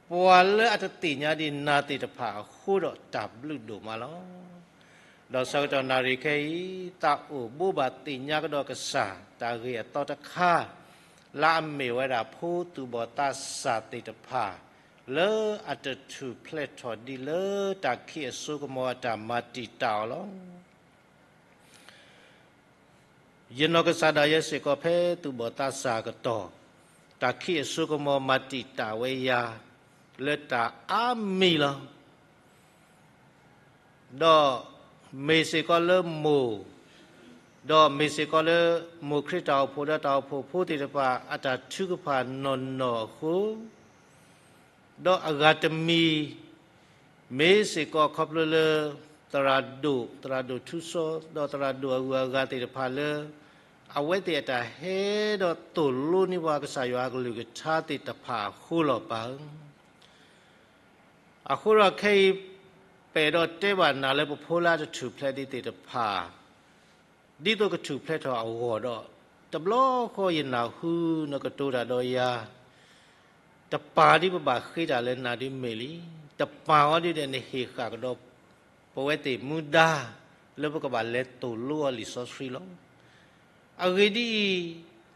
ပှၤလၢအတသ့ၣ်ညါဒံးနၤသ့ၣ်တဖၣ်အဃိဒီးတၢ်ဘျုးဒိၣ်မးလီၤ. ဒီးဆၢကတီၢ်နၣ်ရံၣ်ခဲအံၤ, သးအိၣ်ဘိးဘၣ်သ့ၣ်ညါကဒီးကစၢ်တၢ်ဂ့ၢ်အသီတခါ, လၢအမ့ၢ်ဝဲဒၣ်ဖိသူၣ်ဘီၣ်သးစၢ်သ့ၣ်တဖၣ်, လၢအတထူၣ်ဖျဲးထီၣ်ဒံးလၢတၢ်ခံးအစိကမီၤအတၢ်မၤတံာ်တာ်အီၤလီၤ. ယနီၢ်ကစၢ်ဒၣ်ယဲစ့ၢ်ကီးဖဲသူၣ်ဘီၣ်သးစၢ်အကတီၢ်, တၢ်ခံးအစိကမီၤမၤတံာ်တာ်ဝဲယၤ လၢတၢ်အါမံၤလီၤ. ဒီးမ့ၢ်စ့ၢ်ကီးလၢမိၢ်, ဒီးမ့ၢ်စ့ၢ်ကီးလၢမိၢ်ခရံာ်တၢ်အိၣ်ဖှိၣ်ဒီးတၢ်အိၣ်ဖှိၣ်ဖိသ့ၣ်တဖၣ်အတၢ်ထုကဖၣ်နီၢ်နီၢ်အဃိ, ဒီးအဂၤတမံၤ, မ့ၢ်စ့ၢ်ကီးခီဖျိလၢ သရၣ်ဒိၣ်, သရၣ်ဒိၣ်ထူစီ, ဒီးသရၣ်ဒိၣ်အဂုၤအဂၤသ့ၣ်တဖၣ်လၢ အဝဲသ့ၣ်အတၢ်ဟဲဒီးသိၣ်လိန့ၢ်ပှၤကစၢ်ယွၤအကလုၢ်ကထါသ့ၣ်တဖၣ်အဃိလီၤပၢ်ဧၢ. အဃိဒီးခဲအံၤ ပအဲၣ်ဒိးတဲဘၣ်နၤလၢပဖိလၢအတထူၣ်ဖျဲးဒံးသ့ၣ်တဖၣ် ဒ်သိးကထူၣ်ဖျဲးထီၣ်အဂီၢ်ဒီး, တဘျီဃီယနၢ်ဟူနကတိၤတၢ်ဒီးယၤ, တပၢ်ဒ်ပဘၣ်ဃ့တၢ်လၢနၤဒ်မ့ၢ်လံ, တပၢ်အီၤဒ်ဒီးနဟ့ၣ်ဃာ်ကဒီး ပဝဲသ့ၣ်မူဒါ လၢပကဘၣ်လဲၤသိၣ်လိအီၤလံာ်စီဆှံလီၤ. အဂ့ၢ်ဒ်အံၤ,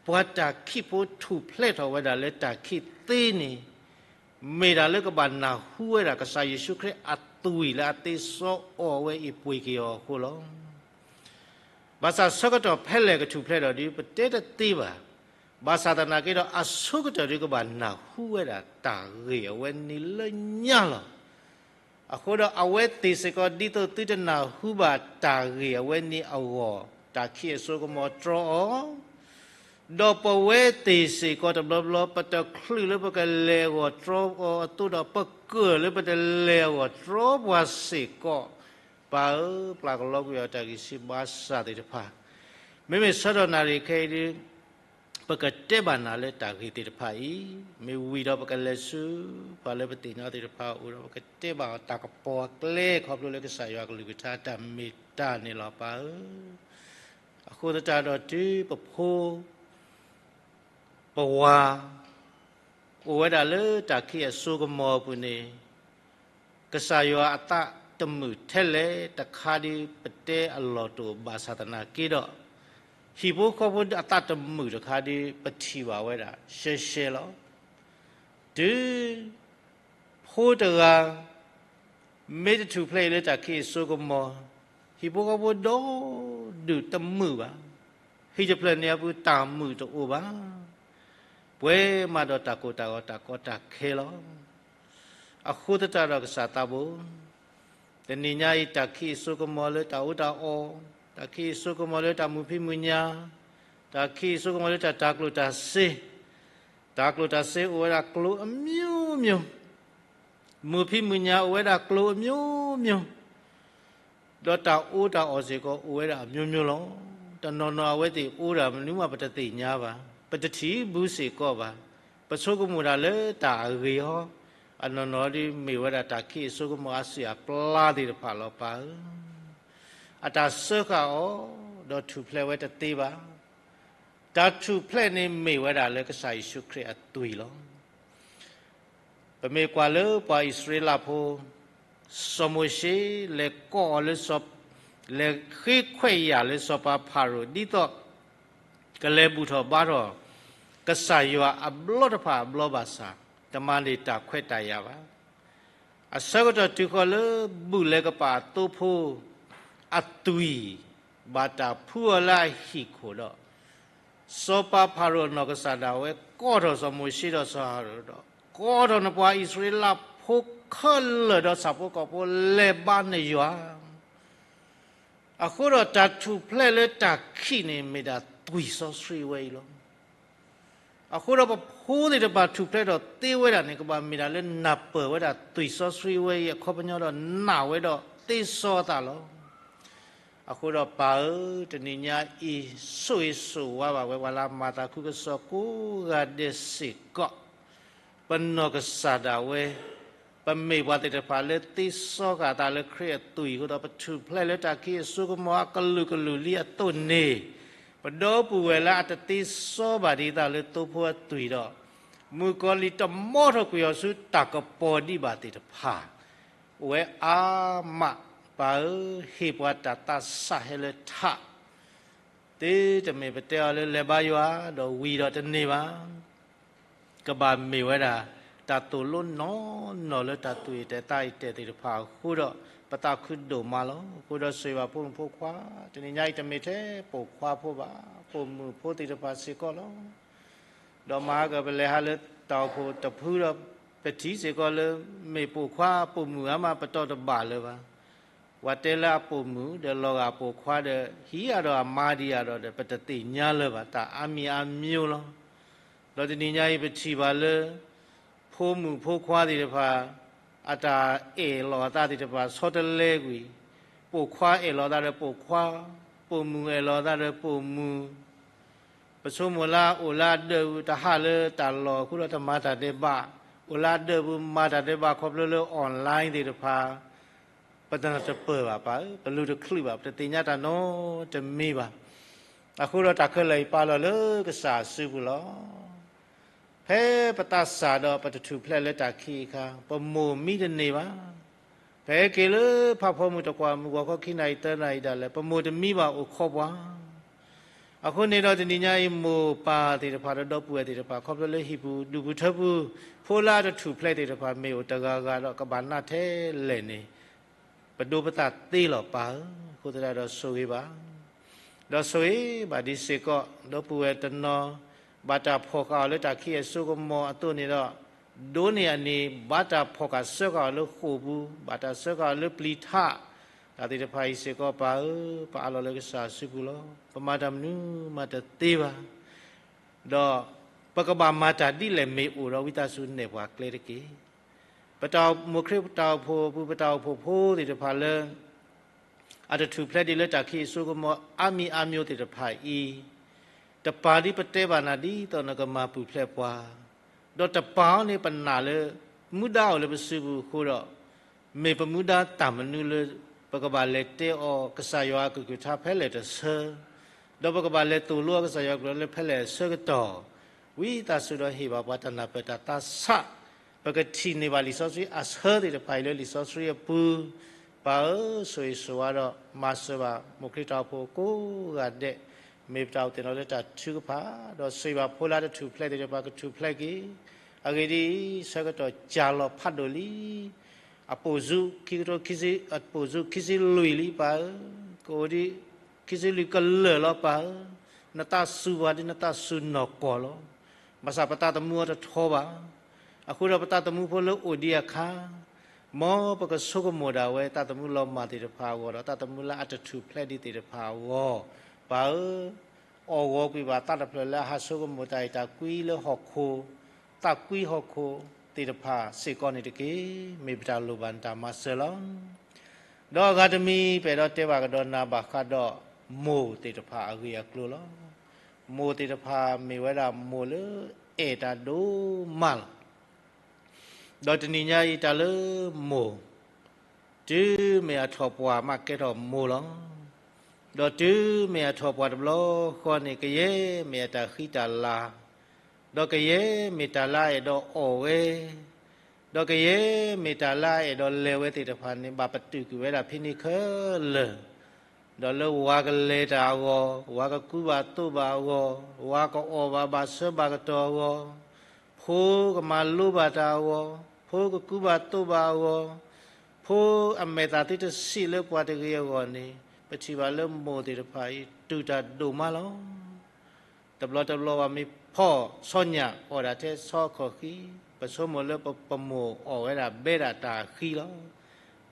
ပှၤတၢ်ခံးဖိထူၣ်ဖျဲးထီၣ်ဝဲဒၣ်လၢတၢ်ခံးသ့န့ၣ် မ့ၢ်တၢ်လၢကဘၣ်နၢ်ဟူဝဲဒၣ်ကစၢ်ယ့ၣ်ၡူးခရံာ်အသွံၣ်လၢအသ့စီအီၤဝဲအံၤပှ့ၤက့ၤအီၤအဃိလီၤ. ဘၣ်ဆၣ်ဆၢကတီၢ်ဖဲလဲၣ်ကထူၣ်ဖျဲးထီၣ်ဒ် ပတဲတသ့ဘၣ်. ဘၣ်ဆၣ်သနာ်က့ဒီး အဆိကတၢၢ်ဒ်ကဘၣ်နၢ်ဟူဝဲဒၣ်တၢ်ဂ့ၢ်အဝဲန့ၣ်လၢညါလီၤ. အဃိဒီးအဝဲသ့ၣ်စ့ၢ်ကီး ဒ်သိးသုတနၢ်ဟူဘၣ်တၢ်ဂ့ၢ်အဝဲန့ၣ်အဂီၢ်, တၢ်ခံးအစိကမီၤတြီအီၤ, ဒီးပဝဲသ့ၣ်စ့ၢ်ကီးတဘျီဘျီ ပတချုးလၢပကလဲၤအဂီၢ်တြီအီၤအသိးဒီး ပကၢၢ်လၢပတလဲၤအဂီၢ်တြီပှၤစ့ၢ်ကီး, ပၢ်ဧၢ, ပျၢ်ကလီကွံာ်အီၤတၢ်ဂံၢ်စၢ်ဘါစၢ်သ့ၣ်တဖၣ်, မ့မ့ၢ်ဆၢကတီၢ်နၣ်ရံၣ်ခဲအံၤဒ် ပကတဲဘၣ်နၤလၢတၢ်ဂ့ၢ်သ့ၣ်တဖၣ်အံၤ, မ့ၢ်ဝံၤဒီးပကလဲၤဆူ ပှၤလၢပသ့ၣ်ညါသ့ၣ်တဖၣ်အအိၣ်ဒီး ပကတဲဘၣ်အီၤတၢ်ကပီၤအကျဲ ခီဖျိလၢကစၢ်ယွၤကလုၢ်ကထါတၢ်မ့ၢ်တၢ်န့ၣ်လီၤ ပၢ်ဧၢ. အဃိသတးဒီးတုၤပဖိ ပဝၤ အိၣ်ဝဲဒၣ်လၢတၢ်ခံးအစိကမီၤအပူၤန့ၣ်, ကစၢ်ယွၤအသးတမုာ်ထဲလဲၣ်တခါဒ်ပတဲအလီၢ်တအိၣ်ဘၣ်ဆၣ်သနာ်က့ဒီး, ဟံၣ်ဖိဃီဖိအသးတမုာ်တခါဒ်ပထံၣ်ဘၣ်ဝဲဒၣ်ရှဲရှဲလီၤ. တုၤ ဖိတဂၤ မ့ၢ်တထူၣ်ဖျဲးအံၤလၢတၢ်ခံးအစိကမီၤ, ဟံၣ်ဖိဃီဖိဒီဒူၣ်တမုာ်ဘၣ်. ဟံၣ်တဖျၢၣ်န့ၣ်အပူၤတၢ်မုာ်တအိၣ်ဘၣ်. ပှဲၤမးဒီးတၢ်ကိၢ်တၢ်ဂီၤတၢ်ကီတၢ်ခဲလီၤ. အဃိသတးဒီးကစၢ်သးဘိ, တနံၤညါအံၤ တၢ်ခံးအစိကမီၤလၢတၢ်အူတၢ်အီ, တၢ်ခံးအစိကမီၤလၢတၢ်မုာ်ဖံးမုာ်ညါ, တၢ်ခံးအစိကမီၤလၢတၢ်တၤကျိၣ်တၤစ့, တၢ်ကျိၣ်တၤစ့အိၣ်ဝဲဒၣ်ကျိၤအမျိုးမျိုး, မုာ်ဖံးမုာ်ညါအိၣ်ဝဲဒၣ်ကျိၤအမျိုးမျိုး, ဒီးတၢ်အူတၢ်အီစ့ၢ်ကီးအိၣ်ဝဲဒၣ်အမျိုးမျိုးလီၤ. တနီၤနီၤအဝဲသ့ၣ်အူဒၣ်မနုၤမး ပတသ့ၣ်ညါဘၣ်, ပတထံၣ်ဘူးစ့ၢ်ကီးဘၣ်, ပဆိကမိၣ်ဒၣ်လၢတၢ်အဂ့ၤဟီ, အနီၢ်နီၢ်ဒ်မ့ၢ်ဝဲဒၣ်တၢ်ခံးအစိကမီၤအစုၣ်အပျါသ့ၣ်တဖၣ်လီၤပၢ်ဧၢ. အတၢ်စၢဃာ်အီၤ, ဒီးထူၣ်ဖျဲးဝဲတသ့ဘၣ်. တၢ်ထူၣ်ဖျဲးန့ၣ်မ့ၢ်ဝဲဒၣ်လၢကစၢ်ယ့ၣ်ၡူးခရံာ်အသွံၣ်လီၤ. ပမ့ၢ်ကွၢ်လၢပှၤအံၣ်စရ့လးဖိ, စီၤမိၤၡ့လဲၤကိးအီၤလၢစီၤ, လဲၤဃ့ခွဲးယာ်လၢစီၤပၤဖၤရိၤ ဒ်သိး ကလဲၤဘူၣ်ထီၣ်ဘါထီၣ် ကစၢ်ယွၤအဘျီတဖၣ်အဘျီဘၣ်ဆၣ်, တမၤန့ၢ်တၢ်ခွဲးတၢ်ယာ်ဘၣ်. အဆၢကတီၢ်တုၤဃီၤလၢ ဘူၣ်လဲၤကပာ်အသိဖိ အသွံၣ် ဘၣ်တၢ်ဖှူအီၤလၢအဟံၣ်ခိၣ်ဒီး စီၤပၤဖၤရိၤအနီၢ်ကစၢ်ဒၣ်ဝဲ ကိးထီၣ်စီၤမိၤၡ့ဒီးစီၤအၤဟရိၣ်ဒီး ကိးထီၣ်နပှၤအံၣ်စရ့လးဖိခဲလၢာ်ဒီးဆၣ်ဖိကီၢ်ဖိ လဲၤဘါနယွၤ. အဃိဒီးတၢ်ထူၣ်ဖျဲးလၢတၢ်ခံးန့ၣ် မ့ၢ်ဒၣ်သွံၣ်စီဆှံဝဲအံၤလီၤ. အဃိဒီးပဖိသ့ၣ်တဖၣ်ထူၣ်ဖျဲးထီၣ်သ့ဝဲဒၣ်န့ၣ် ကဘၣ်မ့ၢ်ဒၣ်လၢနၢ်ပၢၢ်ဝဲဒၣ်သွံၣ်စီဆှံဝဲအံၤအခီပညီဒီးနာ်ဝဲဒီးသ့စီအသးလီၤ. အဃိဒီးပၢ်ဧၢ, တနံၤညါအံၤ ဆိၣ်ဂ့ၤဆိၣ်ဝါဘၣ်ဝဲ ပှၤလၢအမၤသးခုကစီၣ်ကိးဂၤဒဲးစ့ၢ်ကီး ပနီၢ်ကစၢ်ဒၣ်ဝဲ, ပမ့ၢ်ပှၤသ့ၣ်တဖၣ်လၢသ့စီဃာ်သးလၢခရံာ်အသွံၣ်အဃိဒီး ပထူၣ်ဖျဲးလၢတၢ်ခံးအစိကမီၤအကလုာ်ကလုာ်လံအသိးန့ၣ်, ပဒီပုၢ်ဝဲၢ်လၢအတသ့စီဘၣ်ဒံးသးလၢသိဖိအသွံၣ်ဒီး မုၣ်ကီၤလံၢ်တမီထီၣ်ကွံာ်အီၤဆူတၢ်ကပီၤဒံးဘၣ်သ့ၣ်တဖၣ် အိၣ်ဝဲအါမး, ပၢ်ဧၢ, ဟ့ၣ်ပှၤတၢ်သးဆးဟဲလၢထး, သုတမ့ၢ်ပတဲအီၤလၢလဲၤဘါယွၤဒီးဝံၤဒီးတန့ၢ်ဘၣ်. ကဘၣ်မ့ၢ်ဝဲဒၣ် တၢ်သိၣ်လိနီၢ်နီၢ်လၢတၢ်သူၣ်အံၣ်တဲာ်သးအံၣ်တဲာ်သ့ၣ်တဖၣ်အဃိဒီး ပသးခုဒိၣ်မးလီၤ. အဃိဒီးဆိၣ်ဂ့ၤဘၣ်ဖိမုၣ်ဖိခွါ, တနံၤညါအံၤတမ့ၢ်ထဲပိာ်ခွါဖိဘၣ်, ပိာ်မုၣ်ဖိသ့ၣ်တဖၣ်စ့ၢ်ကီးလီၤ. ဒီးမၤဟါကပလဲၤဟးလၢတၢ်အိၣ်ဖှိၣ်တဖုဒီး ပထံၣ်စ့ၢ်ကီးလၢ မ့ၢ်ပိာ်ခွါပိာ်မုၣ်ဧါမး ပတီၢ်တဘၣ်လၢၤဘၣ်. ပှၤတဲလၢအပိာ်မုၣ်ဒီးလီၤဂာ်ပိာ်ခွါဒီး ဟံးအါဒီးအမါဒံးအါဒီးဒီး ပတသ့ၣ်ညါလၢၤဘၣ်, တၢ်အါမံၤအါမံၤလီၤ. ဒီးတနံၤညါအံၤပထံၣ်ဘၣ်လၢ ဖိမုၣ်ဖိခွါသ့ၣ်တဖၣ် အတၢ်အဲၣ်လီၤအသးသ့ၣ်တဖၣ်ဆီတလဲကွံာ်, ပိာ်ခွါအဲၣ်လီၤအသးဒီးပိာ်ခွါ, ပိာ်မုၣ်အဲၣ်လီၤအသးဒီးပိာ်မုၣ်, ပဆိကမိၣ်လၢအအိၣ်လၢအဒၢးပူၤ တဟးလၢတၢ်လီၢ်အဃိဒီးတမၤတၢ်ဒဲးဘး, အိၣ်လၢအဒၢးပူၤမၤတၢ်ဒဲးဘးခီဖျိလၢ online သ့ၣ်တဖၣ်, ပတနၢ်တပၢၢ်ဘၣ်ပၢ်ဧၢ, ပလူၤတချုးဘၣ်, ပတသ့ၣ်ညါတၢ်နီတမံၤဘၣ်. အဃိဒီးတၢ်ခဲလၢာ်အံၤပာ်လီၤလၢကစၢ်အစုပူၤလီၤ. ဖဲပသးစၢ်ဒီးပတထူၣ်ဖျဲးလၢတၢ်ခံးအခါ ပမိၢ်မံတန့ၢ်ဘၣ်. ပဟဲက့ၤလၢဖးဖီမုၢ်တကွၢ်မုၢ်ဂီၤခီခံနၣ်ရံၣ်သၢနၣ်ရံၣ်ဒၣ်လဲာ် ပမိၢ်တမံဘၣ်အိၣ်ခိးပှၤ. အဃိန့ၣ်ဒီးတနံၤညါအံၤ မိၢ်ပၢ်သ့ၣ်တဖၣ်ဒီးဒီပုၢ်ဝဲၢ်သ့ၣ်တဖၣ် ခီဖျိလၢဟံၣ်ပူၤဒူၣ်ပူၤထၢပူၤ ဖိလၢအတထူၣ်ဖျဲးသ့ၣ်တဖၣ် မ့ၢ်အိၣ်တဂၤဂၤဒီးကဘၣ်နးထဲလဲၣ်န့ၣ် ပဒိပသးသ့လီၤပၢ်ဧၢ, အဃိသတးဒီးဆိၣ်ဂ့ၤဘၣ်, ဒီးဆိၣ်ဂ့ၤဘၣ်ဒ်စ့ၢ်ကီး ဒီပုၢ်ဝဲၢ်တနီၤ ဘၣ်တၢ်ဖီၣ်ဃာ်အီၤလၢတၢ်ခံးအစိကမီၤအသိးန့ၣ်ဒီး ဒိးန့ၢ်အန့ၣ် ဘၣ်တၢ်ဖီၣ်ဃာ်စၢဃာ်အီၤလၢဃိာ်ပူၤ, ဘၣ်တၢ်စၢဃာ်အီၤလၢပျံၤထး, တၢ်သ့ၣ်တဖၣ်အံၤစ့ၢ်ကီးပၢ်ဧၢ, ပအးလီၤလၢကစၢ်အစုပူၤလီၤ. ပမၤတၢ်မနုၤမးတသ့ဘၣ်. ဒီးပကဘၣ်မၤတၢ်ဒ်လဲၣ်မ့ၢ်အိၣ်ဒီးဝံသးစူၤနဲၣ်ပှၤကျဲတက့ၢ်. ပတၢ်မိၢ်ခရံာ်တၢ်အိၣ်ဖှိၣ်အပူၤ ပတၢ်အိၣ်ဖှိၣ်ဖိသ့ၣ်တဖၣ်လၢ အတထူၣ်ဖျဲးဒံးလၢတၢ်ခံးအစိကမီၤအါမံၤအါမံၤသ့ၣ်တဖၣ်အံၤ, တပၤဒ်ပတဲဘၣ်နၤဒ်သိးနကမၤပူၤဖျဲးပှၤ, ဒီးတပၤအီၤန့ၣ်ပနာ်လၢ မူဒါအိၣ်လၢပစုပူၤအဃိဒီး မ့ၢ်ပမူဒါတၢ်မနုၤလၢ ပကဘၣ်လဲၤတဲအီၤကစၢ်ယွၤအကလုၢ်ကထါဖဲလဲၣ်တဆၢ, ဒီးပကဘၣ်လဲၤသိၣ်လိအီၤကစၢ်ယွၤအကလုၢ်ကထါလၢဖဲလဲၣ်အဆၢကတီၢ်, ဝံသးစူၤဒီးဟ့ၣ်ဘၣ်ပှၤတၢ်နၢ်ပၢၢ်တၢ်သးဆး, ပကထံၣ်န့ၢ်ဘၣ်လံာ်စီဆှံအဆၢသ့ၣ်တဖၣ်အံၤလၢလံာ်စီဆှံအပူၤ, ပၢ်ဧၢ, ဆိၣ်ဂ့ၤဆိၣ်ဝါဒီး မၤစၢၤဘၣ်မိၢ်ခရံာ်တၢ်အိၣ်ဖှိၣ်ကိးဂၤဒဲး, မ့ၢ်ပတၢ်အိၣ်သးနီၤလၢတၢ်ထုကဖၣ်, ဒီးဆိၣ်ဂ့ၤဘၣ်ဖိလၢတထူၣ်ဖျဲးသ့ၣ်တဖၣ်ကထူၣ်ဖျဲးက့ၤ, အဂ့ၢ်ဒ်အံၤ, ဆၢကတီၢ်ကၢ်လီၤဖးဒိၣ်လံ, အပိာ်စူၣ်ခံကထိ, အပိာ်စူၣ်ခံဆံလွံၢ်လံပၢ်ဧၢ, ကအိၣ်ဒံး ခံဆံလွံၢ်ကလၢာ်လီၤပၢ်ဧၢ, နသးစူၤပှၤဒ်နသးစူၤနီၢ်ကီၢ်လီၤ. ဘၣ်ဆၣ်ပသးသမူအတထီဘၣ်. အဃိဒီးပသးသမူဖိလၢအိၣ်ဒံးအခါ, မ်ပကဆိကမိၣ်ဒၣ်ဝဲသးသမူလီၤမၢ်သ့ၣ်တဖၣ်အဂီၢ်ဒီး သးသမူလၢအတထူၣ်ဖျဲးဒံးသ့ၣ်တဖၣ်အဂီၢ်, ပၢ်ဧၢ, အီၣ်ဂီၤကွံာ်ဘၣ်သးတဖျၢၣ်လၢအဟးဆိကမိၣ်တၢ်အဲၣ်တၢ်ကွံလၢဟီၣ်ခိၣ်, သးကွံဟီၣ်ခိၣ်သ့ၣ်တဖၣ်စ့ၢ်ကီးန့ၣ်တက့ၢ်. မ့ၢ်ပတၢ်လိၣ်ဘၣ်နတၢ်မၤစၢၤလီၤ. ဒီးအဂၤတမံၤ ပအဲၣ်ဒိးတဲဘၣ်ကဒီးနၤဘၣ်ဃးဒီးမိၢ်သ့ၣ်တဖၣ်အဂ့ၢ်အကျိၤလီၤ. မိၢ်သ့ၣ်တဖၣ်မ့ၢ်ဝဲဒၣ်မိၢ်လၢအဲၣ်တၢ်ဒိၣ်မးလီၤ. ဒီးတနံၤညါအံၤတၢ်လၢမိၢ် တုၤမ့ၢ်အထီၣ်ပှၢ်မးကဲထီၣ်မိၢ်လီၤ. ဒီးတုၤမ့ၢ်အထီၣ်ပှၢ်တဘျီဃီန့ၣ် ကယဲၢ်မ့ၢ်အတၢ်ဃံတၢ်လၤ, ဒီးကယဲၢ်မ့ၢ်တၢ်လၢအအဲၣ်ဒိးအီၣ်ဝဲ, ဒီးကယဲၢ်မ့ၢ်တၢ်လၢအအဲၣ်ဒိးလဲၤဝဲသ့ၣ်တဖၣ်န့ၣ် ဘၣ်ပတုာ်ကွံာ်ဝဲဒၣ်ဖဲန့ၣ်ခဲလၢာ်, ဒီးလၢဝၤကလဲၤတၢ်အဂီၢ်, ဝၤကကူဘၣ်သိးဘၣ်အဂီၢ်, ဝၤကအီၣ်ဘၣ်ဘၣ်ဆၢဘၣ်ကတီၢ်အဂီၢ်, ဖိကမၤလိဘၣ်တၢ်အဂီၢ်, ဖိကကူဘၣ်သိးဘၣ်အဂီၢ်, ဖိအမဲာ်သၣ်သုတဆံးလၢပှၤတဂ့ၤအဂီၢ်န့ၣ်, ပထံၣ်ဘၣ်လၢမိၢ်သ့ၣ်တဖၣ်အံၤ တူၢ်တၢ်ဒိၣ်မးလီၤ. တဘျီတဘျီဘၣ်မ့ၢ်ဖီၣ်ဆီညၣ် အီၣ်ဒၣ်ထဲဆီအခီၣ်ဃံ, ပဆိကမိၣ်လၢပမိၢ်အီၣ်ဝဲဒၣ်ဘဲဒၣ်တၢ်ဃံလီၤ.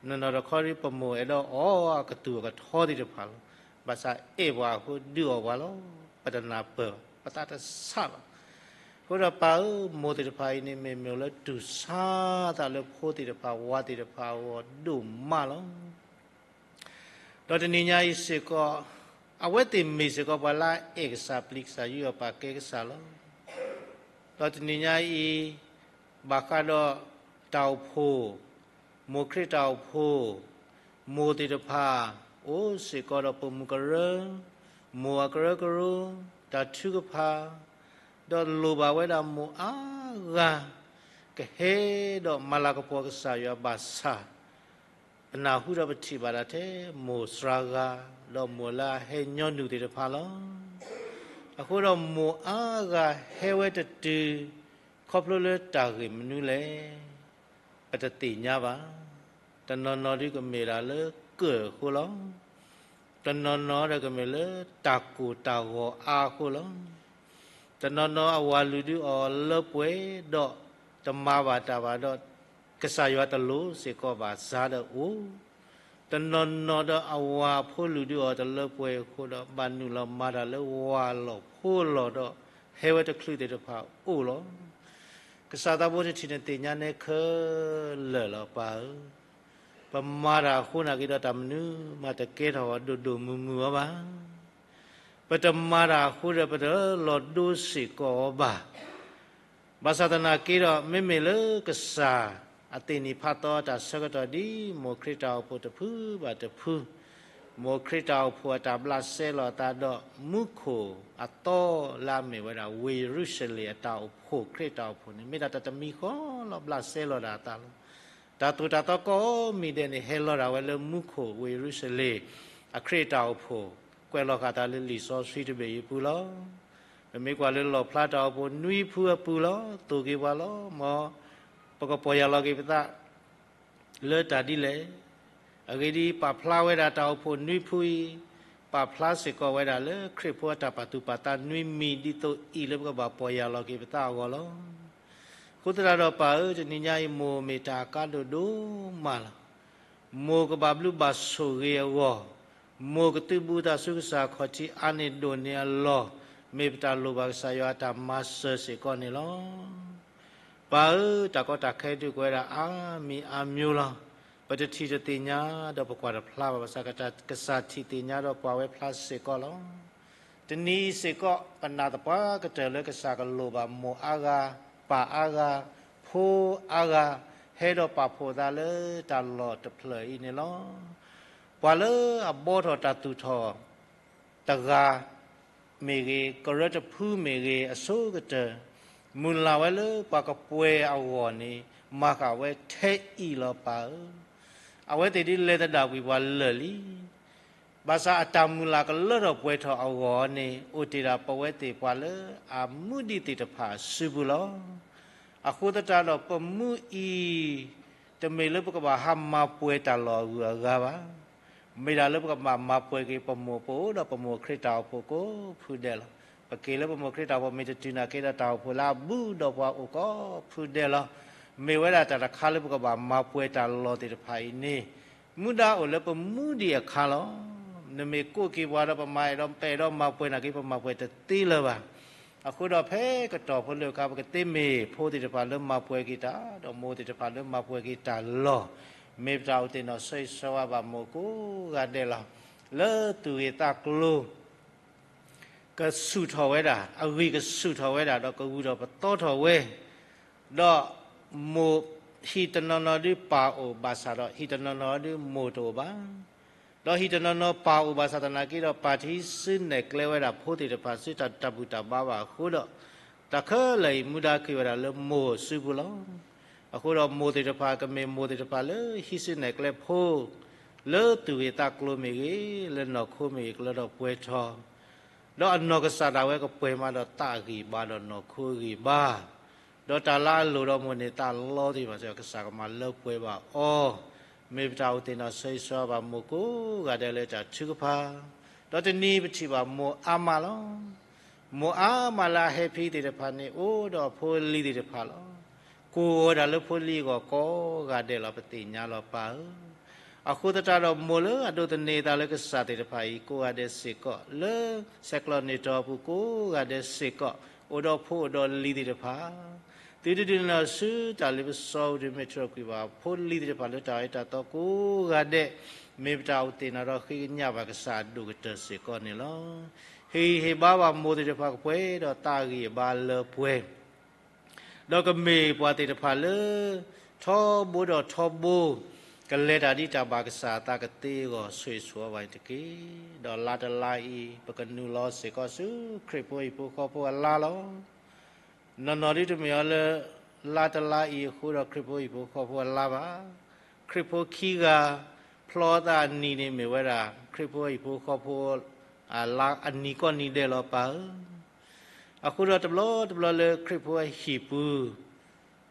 နီၢ်နီၢ်တခီဒ်ပမိၢ်အဲၣ်ဒိးအီၣ်အကတူၢ်အကထီသ့ၣ်တဖၣ်လီၤ. ဘၣ်ဆၣ်အဲၣ်ပှၤအဃိဒုးအီၣ်ပှၤလီၤ. ပတနၢ်ပၢၢ်ဘၣ်, ပသးတဆးဘၣ်. အဃိဒီးပၢ်ဧၢ, မိၢ်သ့ၣ်တဖၣ်အံၤန့ၣ် မ့ၢ်မိၢ်လၢတူၢ်ဆါသးလၢဖိသ့ၣ်တဖၣ် ဝၤသ့ၣ်တဖၣ်အဂီၢ်ဒိၣ်မးလီၤ. ဒီးတနံၤညါအံၤစ့ၢ်ကီး, အဝဲသ့ၣ်မ့ၢ်စ့ၢ်ကီးပှၤလၢအအဲၣ်ကစၢ်ပျံၤကစၢ် ယူးယီၣ်ပာ်ကဲကစၢ်လီၤ. ဒီးတနံၤညါအံၤ, ဘၣ်ဃးဒီးတၢ်အိၣ်ဖှိၣ်, မိၢ်ခရံာ်တၢ်အိၣ်ဖှိၣ်, မိၢ်သ့ၣ်တဖၣ်, အိၣ်စ့ၢ်ကီးဒီးပိာ်မုၣ်ကရၢ, မိၢ်အကရၢကရိ, တၢ်ထုကဖၣ်, ဒီးလိၣ်ဘၣ်ဝဲဒၣ်မိၢ်အါဂၤ, ကဟဲဒီးမၤလၤကပီၤကစၢ်ယွၤဘၣ်ဆၣ် ပနၢ်ဟူဒီးပထံၣ်ဘၣ်ဒၣ်ထဲမိၢ်စှၤဂၤ, ဒီးမိၢ်လၢအဟဲညီနုၢ်သ့ၣ်တဖၣ်လီၤ. အဃိဒီးမိၢ်အါဂၤဟဲဝဲတတုၤ, ခီဖျိလၢတၢ်ဂ့ၢ်မနုၤလဲၣ်, ပတသ့ၣ်ညါဘၣ်. တနီၤနီၤဒုးကမ့ၢ်ဒၣ်လၢကၢၢ်အဃိလီၤ. တနီၤနီၤဒီးကမ့ၢ်လၢတၢ်ကိၢ်တၢ်ဂီၤအါအဃိလီၤ. တနီၤနီၤအဝၤလုၢ်ဒုးအီၤလၢပှဲၤဒီးတမၤဘၣ်တၢ်ဘၣ်ဒီး ကစၢ်ယွၤတလိၣ်စ့ၢ်ကီးဘၣ်စါဒီးအိၣ်, တနီၤနီၤဒီးအဝၤဖိလုၢ်ဒုးအီၤတလၢပှဲၤအဃိဒီး ဘၣ်နုာ်လီၤမၤတၢ်လၢဝၤလီၢ်ဖိလီၢ်ဒီး ဟဲဝဲတချုးသ့ၣ်တဖၣ်အိၣ်လီၤ. ကစၢ်သးဘိတထံၣ်န့ၣ်သ့ၣ်ညါနဲခဲလၢာ်လီၤပၢ်ဧၢ. ပမၤတၢ်အဃိနာ်က့ဒီးတၢ်မနုၤမးတကဲထီၣ်အီၤဒိၣ်ဒိၣ်မုၢ်မုၢ်အီၤဘၣ်. ပတမၤတၢ်အဃိဒီးပတလီၤဒိစ့ၢ်ကီးအီၤဘၣ်. ဘၣ်ဆၣ်သနာ်က့ဒီး မ့မ့ၢ်လၢကစၢ်အသ့ၣ်နံၣ်ဖးသီအတၢ်ဆၢကတီၢ်ဒ် မိၢ်ခရံာ်တၢ်အိၣ်ဖှိၣ်တဖုဘၣ်တဖု, မိၢ်ခရံာ်တၢ်အိၣ်ဖှိၣ်အတၢ်ဘျးစဲလီၤအသးဒီး မူခိၣ်အသီလၢအမ့ၢ်ဝဲဒၣ် ဝ့ၢ်ယရူၤၡလ့ၣ်အတၢ်အိၣ်ဖှိၣ် ခရံာ်တၢ်အိၣ်ဖှိၣ်န့ၣ် မ့ၢ်ဒၣ်တၢ်တမံၤဃီလီၤ ဘျးစဲလီၤဒၣ်အသးလီၤ. တၢ်သိၣ်တၢ်သီကိးမံၤဒဲးန့ၣ် ဟဲလီၤဒၣ်ဝဲလၢမူခိၣ်ဝ့ၢ်ယရူၤၡလ့ၣ် အခရံာ်တၢ်အိၣ်ဖှိၣ် ကွဲးလီၤဃာ်သးလၢလံာ်စီဆှံတဘ့ၣ်အံၤအပူၤလီၤ. ပမ့ၢ်ကွၢ်လၢလီၣ်ဖျါတၢ်အိၣ်ဖှိၣ်နွံဖုအပူၤလီၤ. သိၣ်က့ၤပှၤလီၤ. မ်ပကပီၢ်ယၢ်လီၤက့ၤပသး လၢတၢ်ဒ်လဲၣ်. အဂ့ၢ်ဒ်အံၤ, ပာ်ဖျါဝဲဒၣ်တၢ်အိၣ်ဖှိၣ်နွံဖုအံၤ, ပာ်ဖျါစ့ၢ်ကီးဝဲဒၣ်လၢခရံာ်ဖိအတၢ်ပာ်သူၣ်ပာ်သးနွံမံၤ ဒ်သိးအံၤလၢပကဘၣ်ပီၢ်ယၢ်လီၤက့ၤပသးအဂီၢ်လီၤ. အဃိသတးဒီးပၢ်ဧၢ, တနံၤညါအံၤမိၢ်မ့ၢ်တၢ်အကါဒိၣ်ဒိၣ်မးလီၤ. မိၢ်ကဘၣ်ဘျုးဘၣ်ဆိၣ်ဂ့ၤအဂီၢ်, မိၢ်ကသုးဘူးသးဆူကစၢ်ခီၣ်ထံးအါန့ၢ်ဒိၣ်န့ၢ်အလီၢ်, မ့ၢ်ပတၢ်လိၣ်ဘၣ်ကစၢ်ယွၤအတၢ်မၤစၢၤစ့ၢ်ကီးန့ၣ်လီၤ. ပၢ်ဧၢ, တၢ်ကီတၢ်ခဲဒုးကဝဲဒၣ်အါမံၤအါမျိုးလီၤ. ပတထံၣ်တသ့ၣ်ညါဒီးပကွၢ်တဖျါဘၣ်, ဘၣ်ဆၣ်ကစၢ်ထံၣ်သ့ၣ်ညါဒီးကွၢ်ဝဲဖျါစ့ၢ်ကီးလီၤ. တနံၤအံၤစ့ၢ်ကီး ပနာ်သပှၢ်ကတၢၢ်လၢကစၢ်ကလိၣ်ဘၣ်မိၢ်အါဂၤ, ပၢ်အါဂၤ, ဖိအါဂၤ, ဟဲဒီးပာ်ဖှိၣ်သးလၢတၢ်လီၢ်တဖျၢၣ်အံၤန့ၣ်လီၤ. ပှၤလၢအဘှီထီၣ်တၢ်သူၣ်ထီၣ် တဂၤမ့ၢ်ဂ့ၤ, ကရၢတဖုမ့ၢ်ဂ့ၤ, အဆိကတၢၢ် မုၢ်လၢ်ဝဲလၢပှၤကပှဲၤအဂီၢ်န့ၣ် မၤဃာ်ဝဲထဲအံၤလီၤပၢ်ဧၢ. အဝဲသ့ၣ်ဒ်လဲၤသဒၣ်ကွံာ်ပှၤလၢာ်လံ. ဘၣ်ဆၣ်အတၢ်မုၢ်လၢ်ကလၢထီၣ်ပှဲၤထီၣ်အဂီၢ်န့ၣ် အိၣ်တ့ၢ်ဒၣ်ပဝဲသ့ၣ်ပှၤလၢအမူဒံးသ့ၣ်တဖၣ်အစုပူၤလီၤ. အဃိသတးဒီးပမူအံၤ တမ့ၢ်လၢပကဘၣ်ဟးမၤပှဲၤတၢ်လီၢ်အဂုၤအဂၤဘၣ်. မ့ၢ်ဒၣ်လၢပကဘၣ်မၤပှဲၤက့ၤပမိၢ်ပအိၣ်ဒီးပမိၢ်ခရံာ်တၢ်အိၣ်ဖှိၣ်ကိးဖုဒဲးလီၤ. ပက့ၤလၢပမိၢ်ခရံာ်တၢ်အိၣ်ဖှိၣ်မ့ၢ်တတုၤနာ်က့ဒီးတၢ်အိၣ်ဖှိၣ်လၢအဘူးဒီးပှၤအိၣ်ကိးဖုဒဲးလီၤ. မ့ၢ်ဝဲဒၣ်တၢ်တခါလၢပကဘၣ်မၤပှဲၤတၢ်လီၢ်သ့ၣ်တဖၣ်အံၤန့ၣ် မူဒါအိၣ်လၢပမူဒံးအခါလီၤ. နမ့ၢ်ကိးက့ၤပှၤဒီးပမၤအဲၣ်ဒိး ပအဲၣ်ဒိးမၤပှဲၤနာ်က့ ပမၤပှဲၤတသ့လၢၤဘၣ်. အဃိဒီးဖဲကတီၢ်ဖိလၢအခါ ပကသ့မ့ၢ်ဖိသ့ၣ်တဖၣ်လၢမၤပှဲၤက့ၤတၢ် ဒီးမိၢ်သ့ၣ်တဖၣ်လၢမၤပှဲၤက့ၤတၢ်လီၢ်, မ့ၢ်ပတၢ်အိၣ်သ့ၣ်နီၣ်ဆၢဂ့ၤဆၢဝါဘၣ်မိၢ်ကိးဂၤဒဲးလီၤ. လၢသူၣ်ဂ့ၤသးကျိၤ ကဆူၣ်ထီၣ်ဝဲဒၣ်, အဂံၢ်ကဆူၣ်ထီၣ်ဝဲဒၣ် ဒီးကဂုာ်ထီၣ်ပသီထီၣ်ဝဲ, ဒီးမိၢ်ဟံၣ်တနီၤနီၤဒုးပၢ်အိၣ်ဘၣ်ဆၣ်ဒီး ဟံၣ်တနီၤနီၤဒုးမိၢ်တအိၣ်ဘၣ်. ဒီးဟံၣ်တနီၤနီၤပၢ်အိၣ်ဘၣ်ဆၣ်သနာ်က့ဒီး ပၢ်တဟံးစုနဲၣ်ကျဲဝဲဒၣ်ဖိသ့ၣ်တဖၣ်ဆူတၢ်ဘူၣ်တၢ်ဘါဘၣ်အဃိဒီး တၢ်ခဲလၢာ်အံၤမူဒါက့ၤဝဲဒၣ်လၢမိၢ်အစုပူၤလီၤ. အဃိဒီးမိၢ်သ့ၣ်တဖၣ်ကမ့ၢ်မိၢ်သ့ၣ်တဖၣ်လၢဟံးစုနဲၣ်ကျဲဖိ လၢသူၣ်ဂ့ၤသးကျိၤမ့ၢ်ဂ့ၤ, လၢနီၢ်ခိမ့ၢ်ဂ့ၤ ကလၢထီၣ်ပှဲၤထီၣ် ဒီးအနီၢ်ကစၢ်ဒၣ်ဝဲကပှဲၤမးဒီးသးအဂံၢ်ဘါဒီးနီၢ်ခိအဂံၢ်ဘါ, ဒီးတၢ်လၢအလိၣ်ဒီးမိၢ်န့ၣ်သးလီသ့ၣ်တဖၣ် ကစၢ်ကမၤလၢပှဲၤဘၣ်အီၤ, မ့ၢ်ပတၢ်အိၣ်သ့ၣ်နီၣ်ဆၢဂ့ၤဆၢဝါဘၣ်မိၢ်ကိးဂၤဒဲးလၢတၢ်ထုကဖၣ်, ဒီးတနံၤပထံၣ်ဘၣ်မိၢ်အါမးလီၤ. မိၢ်အါမးလၢအဟဲဖံးသ့ၣ်တဖၣ်န့ၣ် အိၣ်ဒီးအဖိအလံၤသ့ၣ်တဖၣ်လီၤ. ကိးဝဲဒၣ်လၢဖိလံၤအဂီၢ်ကိးဂၤဒဲးလီၤ ပသ့ၣ်ညါလီၤပၢ်ဧၢ. အဃိသတးဒီးမိၢ်လၢအဒိးသန့ၤအသးလၢကစၢ်သ့ၣ်တဖၣ်အံၤ ကိးဂၤဒဲးစ့ၢ်ကီး လၢဆဲးကျိးန့ၢ်တီအပူၤကိးဂၤဒဲးစ့ၢ်ကီး အိၣ်ဒီးဖိအိၣ်ဒီးလံၤသ့ၣ်တဖၣ် သုတဒုးနုာ်လီၤဆူတၢ်လ့ပစီအပူၤ ဒုးမ့ၢ်ထီၣ်ကွံာ်ဘၣ်ဖိလံၤသ့ၣ်တဖၣ်လၢတၢ်အဲၣ်တၢ်သီကိးဂၤဒဲး, မ့ၢ်ပတၢ်အိၣ်သ့ၣ်နီၣ်ဒီးဃ့ကညးဘၣ်ကစၢ်အဒိၣ်ကတၢၢ်စ့ၢ်ကီးန့ၣ်လီၤ. ဟ့ၣ်ဂံၢ်ဟ့ၣ်ဘါဘၣ်မိၢ်သ့ၣ်တဖၣ်ကပှဲၤဒီးသးအဂံၢ်အဘါလၢပှဲၤ ဒီးကမ့ၢ်ပှၤသ့ၣ်တဖၣ်လၢ ထီဘိဒီးထီဘိ ကလဲၤတၢ်ဒ်တၢ်ဘၣ်ကစၢ်အသးကသ့အဂီၢ် ဆိၣ်ဂ့ၤဆိၣ်ဝါဘၣ်န့ၣ်တက့ၢ်. ဒီးလါတလါအံၤ ပကနုာ်လီၤစ့ၢ်ကီးဆူ ခရံာ်ဖိဟံၣ်ဖိဃီဖိအလါလီၤ. နီၢ်နီၢ်ဒ်တမ့ၢ်အီၤလၢ လါတလါအံၤအဃိဒီး ခရံာ်ဖိဟံၣ်ဖိဃီဖိအလါဘၣ်. ခရံာ်ဖိခံဂၤ ဖျီသးအနံၤန့ၣ်မ့ၢ်ဝဲဒၣ် ခရံာ်ဖိဟံၣ်ဖိဃီဖိ အလါအနံၤကိးနံၤဒဲးလီၤပၢ်ဧၢ. အဃိဒီးတဘျီတဘျီလၢခရံာ်ဖိအဟံၣ်ပူၤ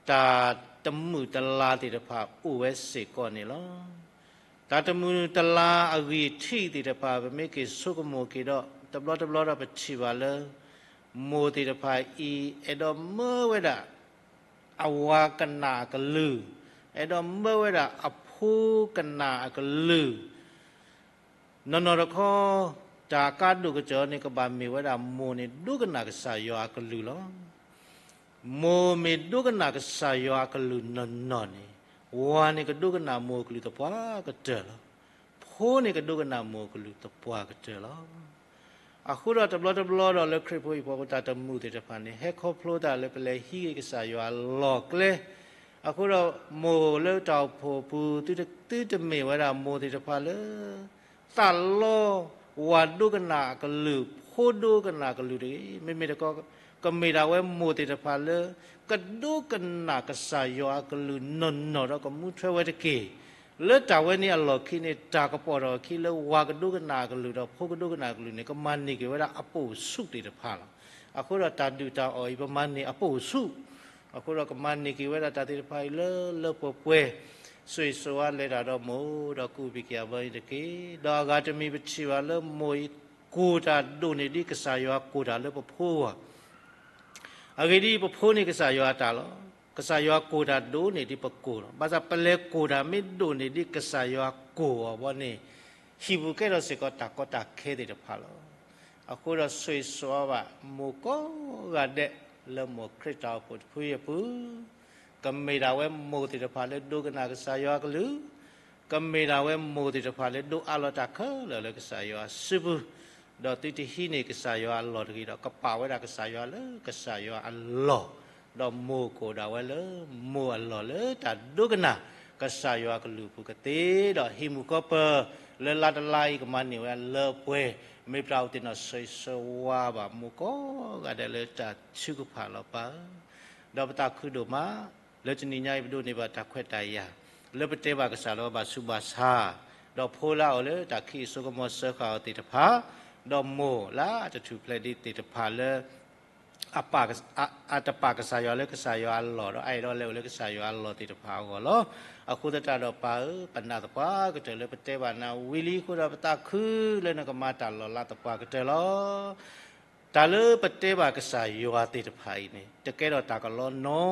တၢ်တမုာ်တလၤသ့ၣ်တဖၣ်အိၣ်ဝဲစ့ၢ်ကီးန့ၣ်လီၤ. တၢ်တမုာ်တလၤအဂံၢ်ထံးသ့ၣ်တဖၣ် ပမ့ၢ်က့ၤဆိကမိၣ်က့ၤဒီး တဘျီတဘျီဒီးပထံၣ်ဘၣ်လၢ မိၢ်သ့ၣ်တဖၣ်အံၤ အဲၣ်ဒိးမၢဝဲဒၣ် အဝၤကနၣ်အကလုၢ်, အဲၣ်ဒိးမၢဝဲဒၣ်အဖိကနၣ်အကလုၢ် နီၢ်နီၢ်တခီ တၢ်ကါဒိၣ်ကတၢၢ်န့ၣ် ကဘၣ်မ့ၢ်ဝဲဒၣ်မိၢ်န့ၣ် ဒိကနၣ်ကစၢ်ယွၤအကလုၢ်လီၤ. မိၢ်မ့ၢ်ဒိကနၣ်ကစၢ်ယွၤအကလုၢ်နီၢ်နီၢ်န့ၣ် ဝၤန့ၣ်ကဒိကနၣ်မိၢ်အကလုၢ်သပှၢ်ကတၢၢ်လီၤ. ဖိန့ၣ်ကဒိကနၣ်မိၢ်အကလုၢ်သပှၢ်ကတၢၢ်လီၤ. အဃိဒီးတဘျီတဘျီဒီးလၢခရံာ်ဖိဟံၣ်ဖိဃီဖိတၢ်တမုာ်သ့ၣ်တဖၣ်န့ၣ် ဟဲခီဖျိတၢ်လၢပလဲၤဟံးက့ၤကစၢ်ယွၤအလီၢ်ကျဲ, အဃိဒီးမိၢ်လၢတၢ်အိၣ်ဖှိၣ်အပူၤ သုတ သုတမ့ၢ်ဝဲဒၣ်မိၢ်သ့ၣ်တဖၣ်လၢ သးလီ ဝၤဒိကနၣ်အကလုၢ် ဖိဒိကနၣ်အကလုၢ်တဂ့ၤ. မ့မ့ၢ်တခီ ကမ့ၢ်ဒၣ်ဝဲမိၢ်သ့ၣ်တဖၣ်လၢ ကဒိကနၣ်ကစၢ်ယွၤအကလုၢ်နီၢ်နီၢ်ဒီးကမူထွဲဝဲတက့ၢ်. လၢတၢ်ဝဲန့ၣ်အလီၢ်ခံန့ၣ် တၢ်ကပီၤထီၣ်အခံလၢဝၤကဒိကနၣ်အကလုၢ်ဒီးဖိကဒိကနၣ်အကလုၢ်န့ၣ် ကမၤန့ၢ်က့ၤဝဲဒၣ်အပိာ်ဆူၣ်သ့ၣ်တဖၣ်လီၤ. အဃိဒီးတၢ်ဒုၣ်တၢ်အီၣ်အံၤ ပမၤန့ၢ်အပိာ်ဆူၣ် အဃိဒီးကမၤန့ၢ်က့ၤဝဲဒၣ်တၢ်သ့ၣ်တဖၣ်အံၤလၢလၢပှဲၤပှဲၤ, ဆိၣ်ဂ့ၤဆိၣ်ဝါလဲၤတၢ်ဒီးမိၢ်ဒီးကူးဘံၣ်က့ၤအဘၢအံၤတက့ၢ်. ဒီးအဂၤတမံၤပထံၣ်ဘၣ်လၢမိၢ်အံၤ ကိၢ်တၢ်ဒိၣ်န့ၢ်ဒ်ကစၢ်ယွၤကိၢ်တၢ်လၢပဖိအဂီၢ် အဂ့ၢ်ဒ်အံၤ, ပဖိန့ၣ်ကစၢ်ယွၤအတၢ်လီၤ. ကစၢ်ယွၤကိၢ်တၢ်ဒိၣ်န့ၢ်ဒ်ပကိၢ်လီၤ. ဘၣ်ဆၣ်ပလဲၤကိၢ်တၢ်မ့ၢ်ဒိၣ်န့ၢ်ဒ်ကစၢ်ယွၤကိၢ်အီၤဘီန့ၣ်, ဟံၣ်ပူၤကဲထီၣ်စ့ၢ်ကီးတၢ်ကီတၢ်ခဲသ့ၣ်တဖၣ်လီၤ. အဃိဒီးဆိၣ်ဂ့ၤဆိၣ်ဝါဘၣ်မိၢ်ကိးဂၤဒဲးလၢမိၢ်ခရံာ်တၢ်အိၣ်ဖှိၣ်တဖုအံၤအပူၤ ကမ့ၢ်ဒၣ်ဝဲမိၢ်သ့ၣ်တဖၣ်လၢဒိကနၣ်ကစၢ်ယွၤအကလုၢ်, ကမ့ၢ်ဒၣ်ဝဲမိၢ်သ့ၣ်တဖၣ်လၢဒိးအးလီၤတၢ်ခဲလၢာ်လၢကစၢ်ယွၤအစုပူၤ, ဒီးသုတဟံးန့ၢ်ကစၢ်ယွၤအလီၢ်တဂ့ၤဒီး ကပာ်ဝဲဒၣ်ကစၢ်ယွၤလၢကစၢ်ယွၤအလီၢ်, ဒီးမိၢ်ကအိၣ်ဒၣ်ဝဲလၢမိၢ်အလီၢ်လၢတၢ်ဒိကနၣ်ကစၢ်ယွၤအကလုၢ်အပူၤကသ့, ဒီးဟံၣ်မုၢ်ကီၢ်ပၢၤလၢလါတလါအံၤကမၤန့ၢ်ဝဲလၢပှဲၤ, မ့ၢ်ပတၢ်အိၣ်သ့ၣ်နီၣ်ဆိၣ်ဂ့ၤဆိၣ်ဝါဘၣ်မိၢ်ကိးဂၤဒဲးလၢတၢ်ထုကဖၣ်လီၤပၢ် ဒီးပသးခုဒိၣ်မး, လၢတနံၤညါအံၤပဒိးန့ၢ်ဘၣ်တၢ်ခွဲးတၢ်ယာ်, လၢပတဲဘၣ်ကစၢ်လၢပဘၣ်ဆူးဘၣ်ဆါ, ဒီးဖိလၢအအိၣ်လၢတၢ်ခံးအစိကမီၤစၢဃာ်အီၤသ့ၣ်တဖၣ်, ဒီးမိၢ်လၢအတထူၣ်ဖျဲးဒံးသ့ၣ်တဖၣ်လၢ အပာ်ကစ- အ- အတပာ်ကစၢ်ယွၤလၢကစၢ်ယွၤအလီၢ် ဒီးအအဲၣ်ဒိးလဲၤအိၣ်လၢကစၢ်ယွၤအလီၢ်သ့ၣ်တဖၣ်အဂီၢ်လီၤ. အဃိသတးဒီးပၢ်ဧၢ, ပနာ်သပှၢ်ကတၢၢ်လၢပတဲဘၣ်နၤဝံၤလံအဃိဒီး ပသးခုလၢနကမၤတၢ်လီၤလးသပှၢ်ကတၢၢ်လီၤ. တၢ်လၢပတဲဘၣ်ကစၢ်ယွၤသ့ၣ်တဖၣ်အံၤန့ၣ် တကဲထီၣ်တၢ်ကလီနီ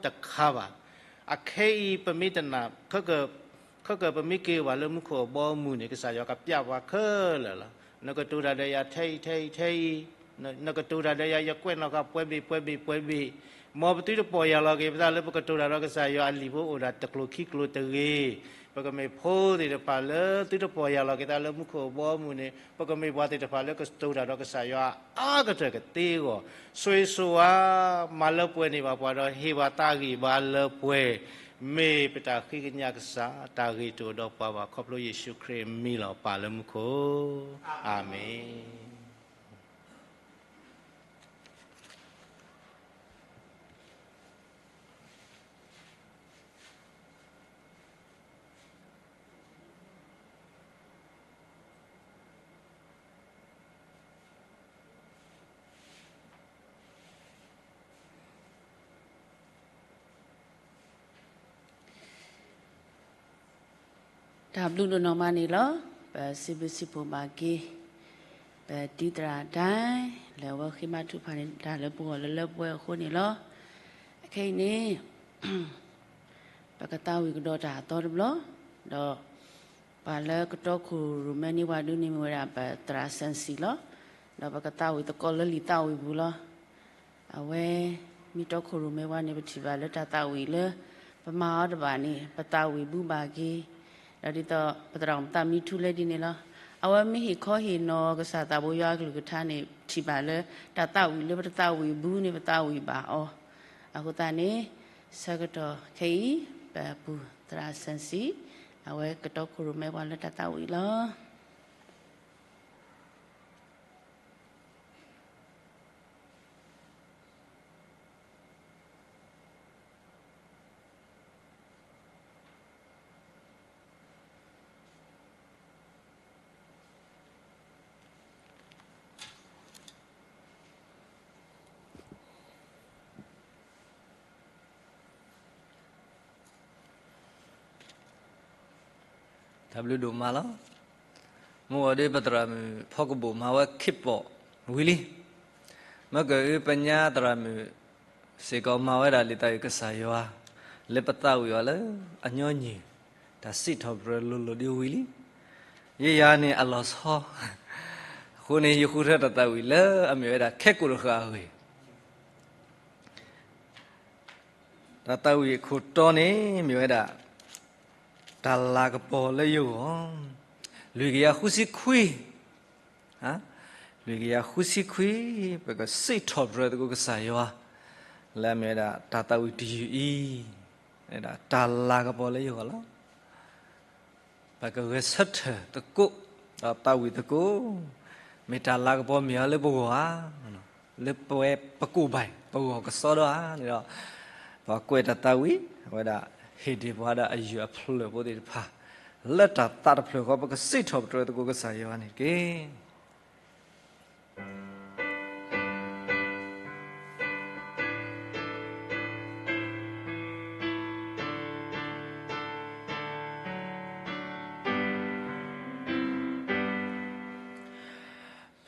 တခါဘၣ်. အခဲအံၤပမ့ၢ်တနာ် ခဲက ခဲကၢၢ်ပမ့ၢ်က့ၤဘၣ်လၢမူခိၣ်အဘီအမုၢ်န့ၣ် ကစၢ်ယွၤကပျၢ်ပှၤခဲလၢာ်လီၤ. နကတိၤတၢ်ဒီးယၤထဲအံၤ ထဲအံၤ ထဲအံၤ, န- နကတိၤတၢ်ဒီးယၤ ယကွဲးနီၣ်ဃာ်ပှဲၤဘ့ၣ် ပှဲၤဘ့ၣ် ပှဲၤဘ့ၣ်, မ်ပသုတပီၢ်ယၢ်လီၤက့ၤပသးလၢပကတိၤတၢ်ဒီးကစၢ်ယွၤအလံာ်ဖိအိၣ်ဒၣ်တကျိၤခံကျိၤတဂ့ၤ. ပကမ့ၢ်ဖိသ့ၣ်တဖၣ်လၢသုတပီၢ်ယၢ်လီၤက့ၤသးလၢမူခိၣ်အဘီအမုၢ်န့ၣ် ပကမ့ၢ်ပှၤသ့ၣ်တဖၣ်လၢကတိၤတၢ်ဒီးကစၢ်ယွၤအါကတၢၢ်ကသ့အဂီၢ်, ဆိၣ်ဂ့ၤဆိၣ်ဝါ မၤလၢပှဲၤန့ၢ်ဘၣ်ပှၤဒီး ဟ့ၣ်ပှၤသးဂံၢ်ဘါလၢပှဲၤ, မ့ၢ်ပတၢ်ဃ့ကညးကစၢ်, တၢ်ဂ့ၤတအိၣ်ဒီးပှၤဘၣ် ခီဖျိယ့ၣ်ၡူးခရံာ်အမံၤလီၤ. ပၢ်လၢမူခိၣ်, အၤမ့ၣ်. တၢ်ဘျုးဒိၣ်နီၢ်မးန့ၣ်လီၤ. ပစံးဘျုးစံးဖှိၣ်ဘၣ်က့ၤ ပတံၤသရၣ်ဒဲ လၢအဝဲဃ့ဘါထုကဖၣ်န့ၣ် တၢ်လၢပဂီၢ်လၢလၢပှဲၤအဃိန့ၣ်လီၤ. အခဲအံၤန့ၣ် ပကသးဝံၣ်ကဒီးတၢ်အသီတဘျီ, ဒီး ပှၤလၢကတီခိၣ်ရိၣ်မဲန့ၢ်ပှၤဒုန့ၣ်မ့ၢ်ဝဲဒၣ် ပသရၣ်စၣ်စံၣ်လီၤ. ဒီးပကသးဝံၣ်သကိးလၢလံာ်သးဝံၣ်ပူၤလီၤ. အဝဲ မ့ၢ်တီခိၣ်ရိၣ်မဲဝဲန့ၣ် ပထံၣ်ဘၣ်လၢတၢ်သးဝံၣ်လၢ ပမၤအီၤတဘၣ်န့ၣ် ပသးဝံၣ်ဘၣ်က့ၤ, ဒီးဒ်သိးပသရၣ်မုၣ်သးမံထူလဲဒ်န့ၣ်လီၤ. အဝဲမ့ၢ်ဟ့ၣ်ခီဟ့ၣ်နီၤကစၢ်သးဘိယွၤအကလုၢ်ကထါန့ၣ် ထံၣ်ဘၣ်လၢ တၢ်သးဝံၣ်လၢပတသးဝံၣ်ဘူးန့ၣ် ပသးဝံၣ်ဘၣ်အီၤ. အဃိသတးန့ၣ် ဆၢကတီၢ်ခဲအံၤ ပပူၤသရၣ်စၣ်စံၣ် အဝဲကတီခိၣ်ရိၣ်မဲပှၤလၢတၢ်သးဝံၣ်လီၤ. တၢ်ဘျုးဒိၣ်မးလီၤ. မုၢ်ဂီၤဒ်ပသရၣ်မုၣ်ဖီကဘိၣ်မၤဝဲခ့ပီၣ်ဝံၤလံ, မ့ၢ်ကအုပညါသရၣ်မုၣ်စ့ၢ်ကီးမၤဝဲဒၣ်လံာ်သးဝံၣ်ကစၢ်ယွၤ လၢပသးဝံၣ်အီၤလၢအညီနုၢ် တၢ်စံးထီၣ်ပတြၢၤလိၤလိၤဒ်ဝံၤလံ. ယဲယၤန့ၣ်အလီၤဆီ အဃိန့ၣ် ယဃုထၢတၢ်သးဝံၣ်လၢအမ့ၢ်ဝဲဒၣ်ခဲကိာ်တဃၣ်အဂ့ၢ် တၢ်သးဝံၣ်အခိၣ်တီန့ၣ် မ့ၢ်ဝဲဒၣ် တၢ်လၤကပီၤလၢယဂီၢ်, လွံၢ်ကယၤဃုဆံခွံ, လွံၢ်ကယၤဃုဆံခွံ, ပကစံးထီၣ်ပတြၢၤသကိးကစၢ်ယွၤ လၢအမ့ၢ်ဝဲဒၣ်တၢ်သးဝံၣ်တယုၢ်အံၤ, တၢ်လၤကပီၤလၢယဂီၢ်လီၤ. ပကဂဲၤဆၢထၢၣ်သကိး ဒီးသးဝံၣ်သကိး, မ့ၢ်တၢ်လၤကပီၤမ့ၢ်အီၤလၢပဂီၢ်ဧါ, လၢပဝဲပကိၢ်ဘၣ် ပဂီၢ်ကစီဒီဧါန့ၣ်ဒီး, ပှၤကွဲးတၢ်သးဝံၣ် အဝဲဒၣ်ဟ့ၣ်ဒ့ၣ်ပှၤဒၣ်အယုၢ်အဖျၢၣ်ဖိသ့ၣ်တဖၣ် လၢတၢ်သးတဖျၢၣ်ဃီ ပကစံးထီၣ်ပတြၢၤသကိးကစၢ်ယွၤန့ၣ်တက့ၢ်.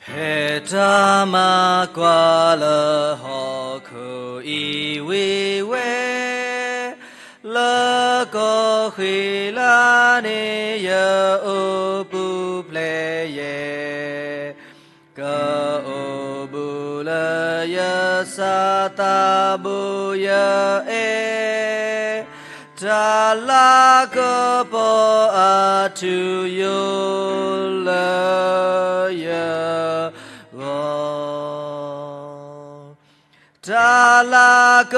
ဖဲတၢ်မၤကွၢ်လၢဟီၣ်ခိၣ်အံၤဝံၤဝဲ, လၢကီၢ်ဃံလၤန့ၣ် ယအိၣ်ပူၤဖျဲးယဲ, ကအိၣ်ဘူးလၢယသး သးဘိယအဲၣ်, တၢ်လၤကပီၤအထူအယိာ်လၢယဂီၢ်, တၢ်လၤက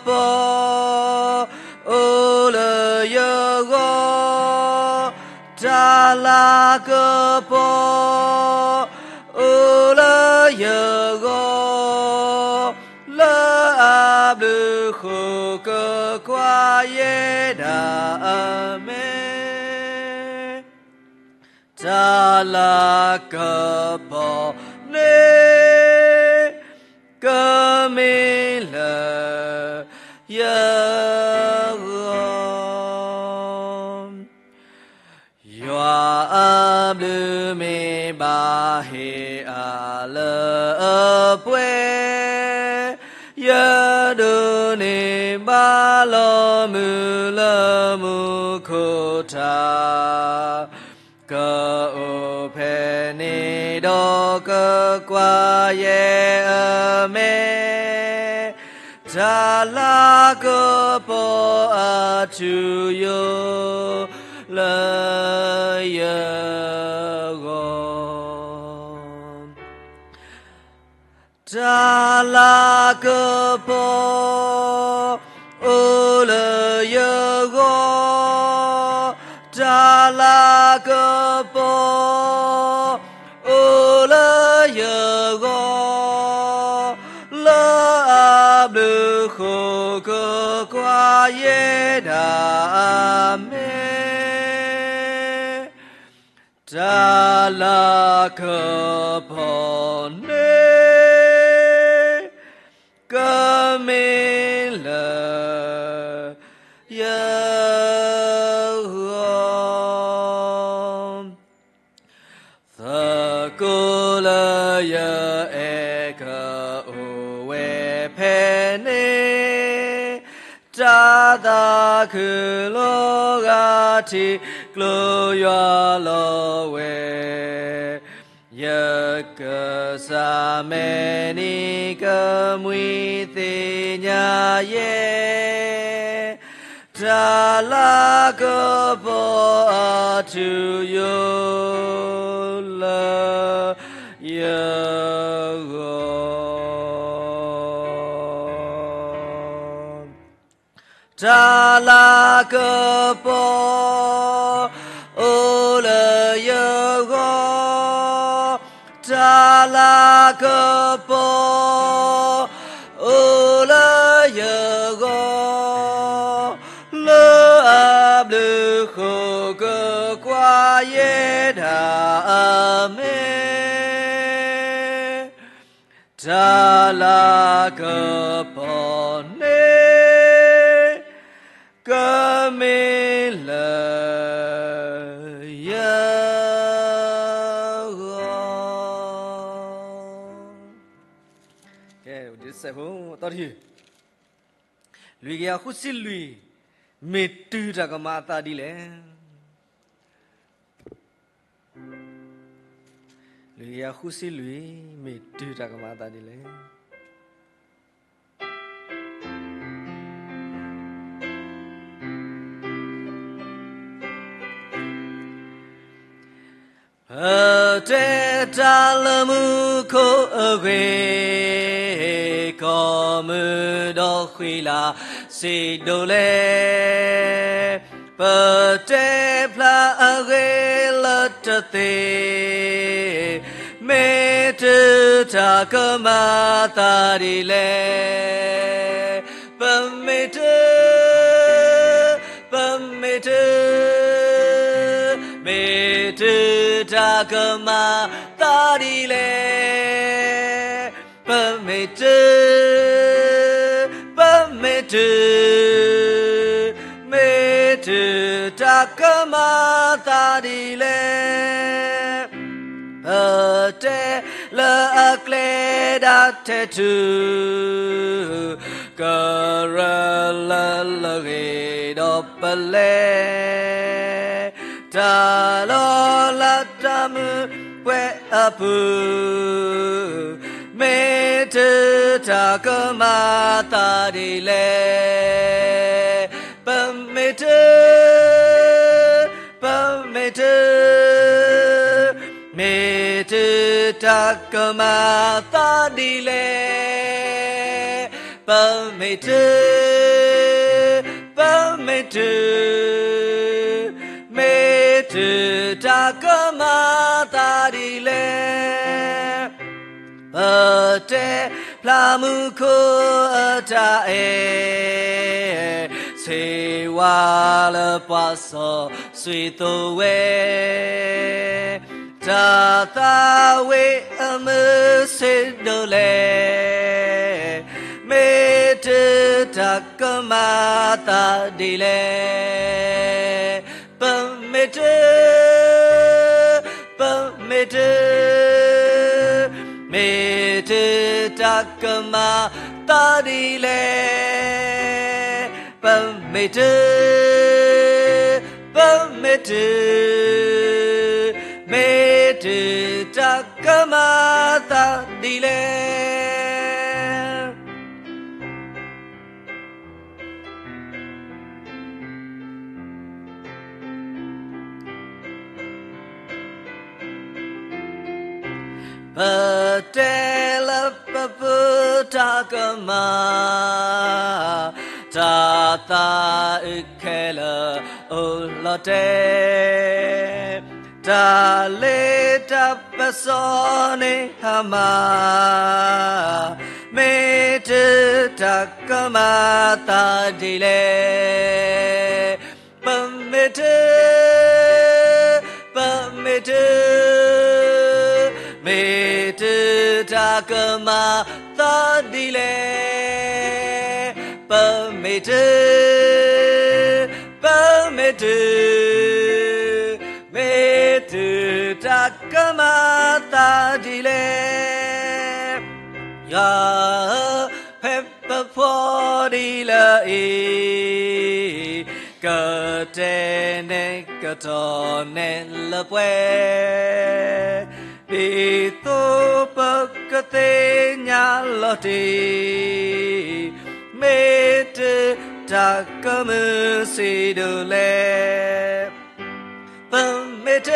ပီၤအိၣ်လၢယဂီၢ်, တၢ်လၤကပီၤအိၣ်လၢယဂီၢ်, လၢအဘျုးဃိကကွၢ်ယဲဒၣ်အမဲာ်, တၢ်လၤကပီၤန့ၣ် ကမ့ၢ် ယဂီၢ်, ယွၤအဘျုးမ့ၢ်ဘၣ်ဟ့ၣ်အလၢအပှဲၤ, ယဒိးန့ၢ်ဘၣ်လီၤမုၢ်လၢမူခိၣ်ထး ကအိၣ်ဖဲန့ၣ်ဒီးကကွၢ်ယဲအမဲာ်, တၢ်လၤကပီၤအထူယိာ်လၢယဂီၢ်. တၢ်လၤကပီၤအိၣ်လၢယဂီၢ်, တၢ်လၤကပီၤအိၣ်လၢယဂီၢ်, လၢအဘျုးဃိကကွၢ်ယဲဒၣ်အမဲာ် တၢ်လၤကပီၤန့ၣ် ကမ့ၢ်လၢယဂီၢ်. သကိးလၢယအဲၣ်ကအိၣ်ဝဲဖဲန့ၣ်, တၢ်သးခုလီၤဂာ်ထံကျိယွၤလီၤဝဲ, ယကစၢ်မဲာ်နံၤကမှံသ့ၣ်ညါယဲ, တၢ်လၤကပီၤအထူယိာ်လၢယဂီၢ်. တၢ်လၤကပီၤအိၣ်လၢယဂီၢ်, တၢ်လၤကပီၤအိၣ်လၢယဂီၢ်, လၢအဘျုးဃိကကွၢ်ယဲဒၣ်အမဲာ် တၢ်လၤကပီၤန့ၣ် ကမ့ၢ်လၢယဂီၢ်. ကဲ, ဒ်စဲးဖိ, တီတယုၢ်, လွံၢ်ကယၤဃုဆံလွံၢ်, မ့ၢ်တုၤတၢ်ကမၤအသးဒ်လဲၣ်. လွံၢ်ကယၤဃုဆံလွံၢ်, မ့ၢ်တုၤတၢ်ကမၤအသးဒ်လဲၣ်. ပတဲတၢ်လၢမူခိၣ်အဂ့ၢ်, ကီၢ်မုၢ်ဒီးဃံလၤစံးဒိၣ်လဲၣ်. ပတဲဖျါအဂ့ၢ်လၢတသ့, မ့ၢ်တုၤတၢ်ကမၤအသးဒ်လဲၣ်. ပမ့ၢ်တုၤ, ပမ့ၢ်တုၤ, မ့ၢ်တုၤတၢ်ကမၤအသးဒ်လဲၣ်. ပမ့ၢ်တုၤ, ပမ့ၢ်တုၤ, မ့ၢ်တုၤတၢ်ကမၤအသးဒ်လဲၣ်. ပတဲလၢအကျဲဒၣ်ထဲထူ, ကရၢလၢလၢဂ့ၤဒီးပလဲၤ, တၢ်လီၢ်လၢတၢ်မုာ်ပှဲၤအပူၤ, မ့ၢ်တုၤတၢ်ကမၤအသးဒ်လဲၣ်. ပမ့ၢ်တုၤ, ပမ့ၢ်တုၤ, မ့ၢ်တုၤတၢ်ကမၤအသးဒ်လဲၣ်. ပမ့ၢ်တုၤ, ပမ့ၢ်တုၤ, မ့ၢ်တုၤတၢ်ကမၤအသးဒ်လဲၣ်. ပတဲဖျါမူခိၣ်အတၢ်အဲၣ်, ဆ့ၣ်ဝါလၢပှၤစီဆှံသိဝဲ, တၢ်သးဝံၣ်အမုာ်စံးဒိၣ်လဲၣ်. မ့ၢ်တုၤတၢ် မ့ၢ်တၢ်ကမၤသးဒ်လဲၣ်. ပမ့ၢ်တ, ပမ့ၢ်တ, မ့ၢ်တၢ်ကမၤသးဒ်လဲၣ်. ပမ့ၢ်တ, ပမ့ၢ်တ, မ့ၢ်တၢ်ကမၤသးဒ်လဲၣ်. ပတဲလၢပပုၢ်တၢ်ကမၤ, တၢ်သးအုးခဲလၢာ်အိၣ်လီၤတဲာ်, တၢ်လ့တၢ်ပစီန့ၣ်ဟါမၢ်, မ့ၢ်တၢ်ကမၤသးဒ်လဲၣ်. ပမ့ၢ်တ, ပမ့ၢ်တ, မ့ၢ်တၢ်ကမၤသးဒ်လဲၣ်. ပမ့ၢ်တ, ပမ့ၢ်တ, မ့ၢ်တၢ်ကမၤသးဒ်လဲၣ်. ယွၤဧၢ, ဖဲပဖှီၣ်ဒ်လၢအံၤ, ကတဲန့ၢ်ကတီၢ်န့ၢ်လၢပှဲၤ, ဒ်သိးပကသ့ၣ်ညါလီၤတံၢ်, မ့ၢ်တၢ်တၢ်ကမုာ်စံးဒိၣ်လဲၣ်. ပမ့ၢ်တ,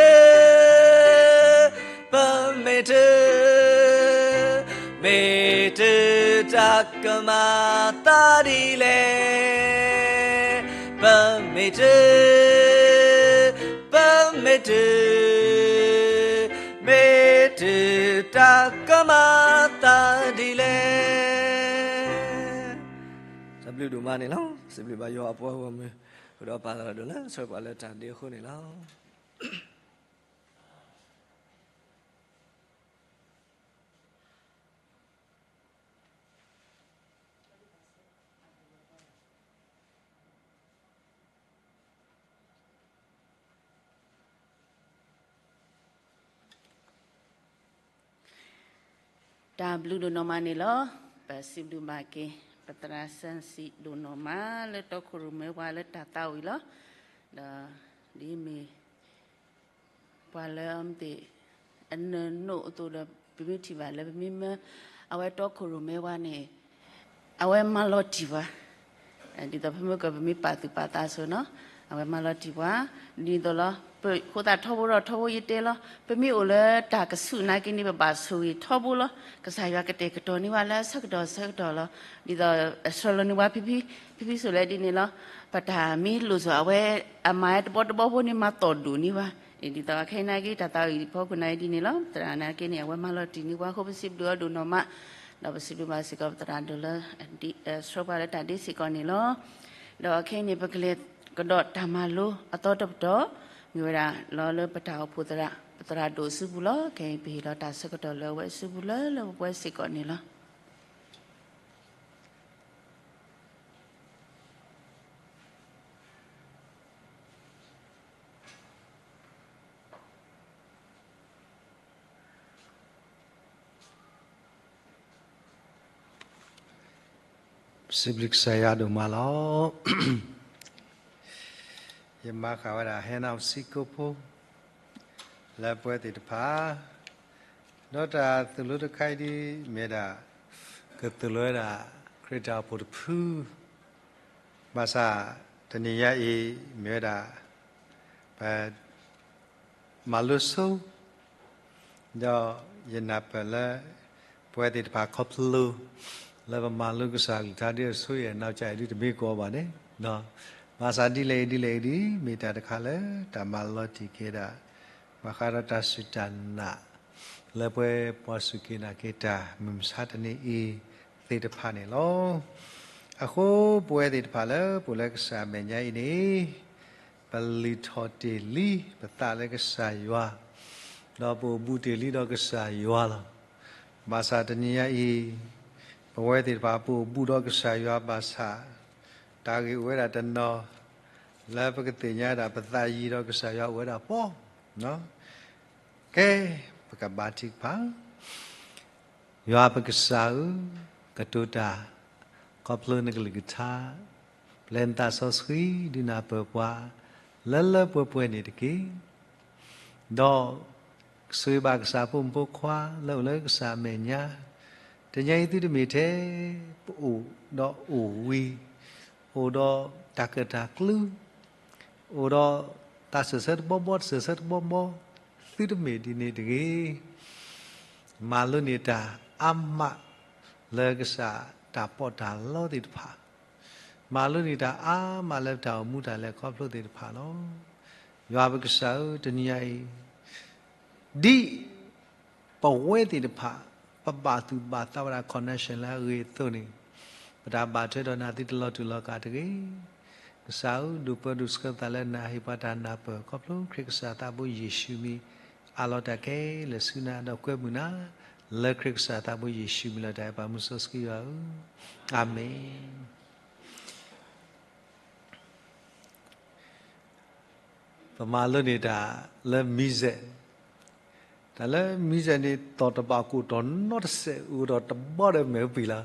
ပမ့ၢ်တ, မ့ၢ်တၢ်တၢ်ကမၤသးဒ်လဲၣ်. ပမ့ၢ်တ, ပမ့ၢ်တ, မ့ၢ်တၢ်တၢ်ကမၤသးဒ်လဲၣ်. တၢ်ဘျုးဒိၣ်မးန့ၣ်လီၤ. စံးဘျုးဘၣ်ယွၤအပှၤဂီၢ်မုၢ်, ဃုာ်ဒီးပာ်သးဒီးလၢဆၢပှၤလၢတၢ်ဒ့အဃိန့ၣ်လီၤ. တၢ်ဘျုးဒိၣ်နီၢ်မးန့ၣ်လီၤ. ပစံးဘျုးဘၣ်က့ၤ ပသရၣ်စံးဒိၣ်နီၢ်မးလၢတီခိၣ်ရိၣ်မဲဝါလၢတၢ်သးဝံၣ်လီၤ. ဒီးဒ်မ့ၢ် ပှၤလၢအမ့ၢ်သ့ၣ် အနၢၤနိၣ်အသိးဒီး ပမ့ၢ်ထံၣ်ဘၣ်လၢပမ့ၢ်မၢ အဝဲတီခိၣ်ရိၣ်မဲဝါန့ၣ် အဝဲမၤလီၤတံၢ်ပှၤ, ဒ်သိးဖဲမ့ၢ်ကပမ့ၢ်ပာ်သူၣ်ပာ်သးဆိနီၤ, အဝဲမၤလီၤတံၢ်ပှၤ, ဒ်သိးလီၤ, အဃိသတးထီဘိဒီးထီဘိယတဲလီၤ, ပမ့ၢ်အိၣ်လၢတၢ်ကဆူၣ်နာ်က့န့ၣ် ပဘၣ်ဆိၣ်ဂ့ၤထီဘိလီၤ, ကစၢ်ယွၤကတဲာ်ကတီၤန့ၢ်ပှၤလၢဆၢကတီၢ်ဆၢကတီၢ်လီၤ, ဒ်သိးအဆှၢလီၤန့ၢ်ပှၤဖံဖံ, ဖံဖံဆိၣ်လၢဒ်န့ၣ်လီၤ, ပတၢ်မ့ၢ်လိၣ်ဆိၣ် အဝဲအမၤတဘီတဘီဖိန့ၣ် မၤသီၣ်ဒိၣ်န့ၢ်ပှၤ, ဒ်သိးခဲအံၤနာ်က့ တၢ်သးဝံၣ်ဖီခိၣ်နာ်က့ဒ်န့ၣ်လီၤ, သရၣ်နာ်က့န့ၣ် အဝဲမၤလီၤတံၢ်န့ၢ်ပှၤအဃိ ပစံးဘျုးအီၤဒိၣ်နီၢ်မး, ဒီးပစံးဘျုးဘၣ်စ့ၢ်ကီးပသရၣ်ဒိၣ်လၢ ဆှၢပှၤလၢတၢ်ဒ့စ့ၢ်ကီးန့ၣ်လီၤ. ဒီးခဲအံၤန့ၣ် ပကလဲၤကဒီးတၢ်မၤလိအသီတပတီၢ်, မ့ၢ်ဝဲဒၣ်လီၤလၢပတၢ်အိၣ်ဖှိၣ်သရၣ် ပသရၣ်ဒိၣ်အစုပူၤလီၤ. ခဲအံၤပဟ့ၣ်လီၤတၢ်ဆၢကတီၢ်လၢအဝဲအစုပူၤလၢလၢပှဲၤပှဲၤစ့ၢ်ကီးန့ၣ်လီၤ. စံးဘျုးကစၢ်ယွၤဒိၣ်မးလီၤ. ယမၤဃာ်ဝဲဒၣ် hand out စ့ၢ်ကီးဖိ လၢပဝဲသ့ၣ်တဖၣ်, ဒီးတၢ်သိၣ်လိတခါအံၤဒ်မ့ၢ်ဝဲဒၣ် ကသိၣ်လိဝဲဒၣ် ခရံာ်တၢ်အိၣ်ဖှိၣ်တဖု ဘၣ်ဆၣ်တနံၤညါအံၤ မ့ၢ်ဝဲဒၣ် ပ မၤလိဆိ, ဒီးယနၢ်ပၢၢ်လၢ ပဝဲသ့ၣ်တဖၣ်ခီဖျိ လၢပမၤလိကစၢ်အကလုၢ်ကထါဒ်အဆိအံၤ နီၢ်ကစၢ်အံၤဒ်တမ့ၢ်ကီးဘၣ်န့ၣ်, ဘၣ်ဆၣ်ဒ်လဲၣ်အံၤဒ်လဲၣ်အံၤဒ် မ့ၢ်တၢ်တခါလၢတၢ်မၤလီၤတံၢ်က့ၤဒၣ် ဘၣ်ဃးဒီးတၢ်စူၢ်တၢ်နာ် လၢပဝဲပှၤစူၢ်က့ၤနာ်က့ၤတၢ် မုၢ်မဆါတနံၤအံၤသ့ၣ်တဖၣ်န့ၣ်လီၤ. အဃိပဝဲသ့ၣ်တဖၣ်လၢပအိၣ်လၢကစၢ်အမဲာ်ညါအံၤန့ၣ် ပလံာ်ထီၣ်တ့ၢ်လံပသးလၢကစၢ်ယွၤ, ဒီးပအိၣ်ဘူးတ့ၢ်လံဒီးကစၢ်ယွၤလီၤ. ဘၣ်ဆၣ်တနံၤညါအံၤ ပဝဲသ့ၣ်တဖၣ်ပအိၣ်ဘူးဒီးကစၢ်ယွၤဘၣ်ဆၣ် တၢ်ဂ့ၢ်အိၣ်ဝဲဒၣ်တနီၤ လၢပကသ့ၣ်ညါဒၣ် ပသးယံၤဒီးကစၢ်ယွၤအိၣ်ဝဲဒၣ်ပီ, ကဲ, ပကဘါထုကဖၣ်. ယွၤပကစၢ်ဧၢ, ကတိၤတၢ် ခီဖျိနကလုၢ်ကထါ, ပျဲနသးစီဆှံ ဒုးနၢ်ပၢၢ်ပှၤ လၢလၢပှဲၤပှဲၤန့ၣ်တက့ၢ်. ဒီး ဆိၣ်ဂ့ၤဘၣ်ကစၢ်ဖိမုၣ်ဖိခွါ လၢအိၣ်လၢကစၢ်အမဲာ်ညါ, တနံၤအံၤသုတမ့ၢ်ထဲ ပအိၣ်ဒီးအိၣ်ဝံၤ, အိၣ်ဒီးတၢ်ကၢၣ်တၢ်ကျူ, အိၣ်ဒီးတၢ်စၢၢ်ဆၢတဘီဘီ တစၢၢ်ဆၢတဘီဘီ, သုတမ့ၢ်ဒ်န့ၣ်တဂ့ၤ. မၤလိန့ၢ်တၢ်အါမး လၢကစၢ်တၢ်ပီးတၢ်လီသ့ၣ်တဖၣ်, မၤလိန့ၢ်တၢ်အါမးလၢတၢ်အိၣ်မူတၢ်လဲၤခီဖျိသ့ၣ်တဖၣ်လီၤ. ယွၤပကစၢ်ဧၢ, တနံၤညါအံၤ ဒ်ပဝဲသ့ၣ်တဖၣ် ပဘၣ်သူၣ်ဘၣ်သးဝဲဒၣ် connection လၢအဂ့ၤအသိးန့ၣ်, ပတၢ်ဘၣ်ထွဲဒီးနၤသုတလီၤတူာ်လီၤကာ်တဂ့ၤ. ကစၢ်ဧၢ, ဒိၣ်ပၢဒိၣ်ဆှၢပသးလၢနဟ့ၣ်ပှၤတၢ်နၢ်ပၢၢ် ခီဖျိခရံာ်ကစၢ်သးဘိယ့ၣ်ၡူးမံၤ, အးလီၤတၢ်ခဲလၢာ်ဆူနၤ ဒီးကွဲမုာ်နၤ, လၢခရံာ်ကစၢ်သးဘိယ့ၣ်ၡူးမံၤလီၤ. တၢ်အဲၣ်ပာ်မူစီဆှံယွၤဧၢ, အၤမ့ၣ်. ပမၤလိန့ၢ်တၢ်လၢ music, တၢ်လၢ music န့ၣ် သီၣ်တဘၣ်ကိၣ်တီၢ်နီတစဲး အိၣ်ဒီးတဘီဒီးမဲာ်ပှံၤလီၤ.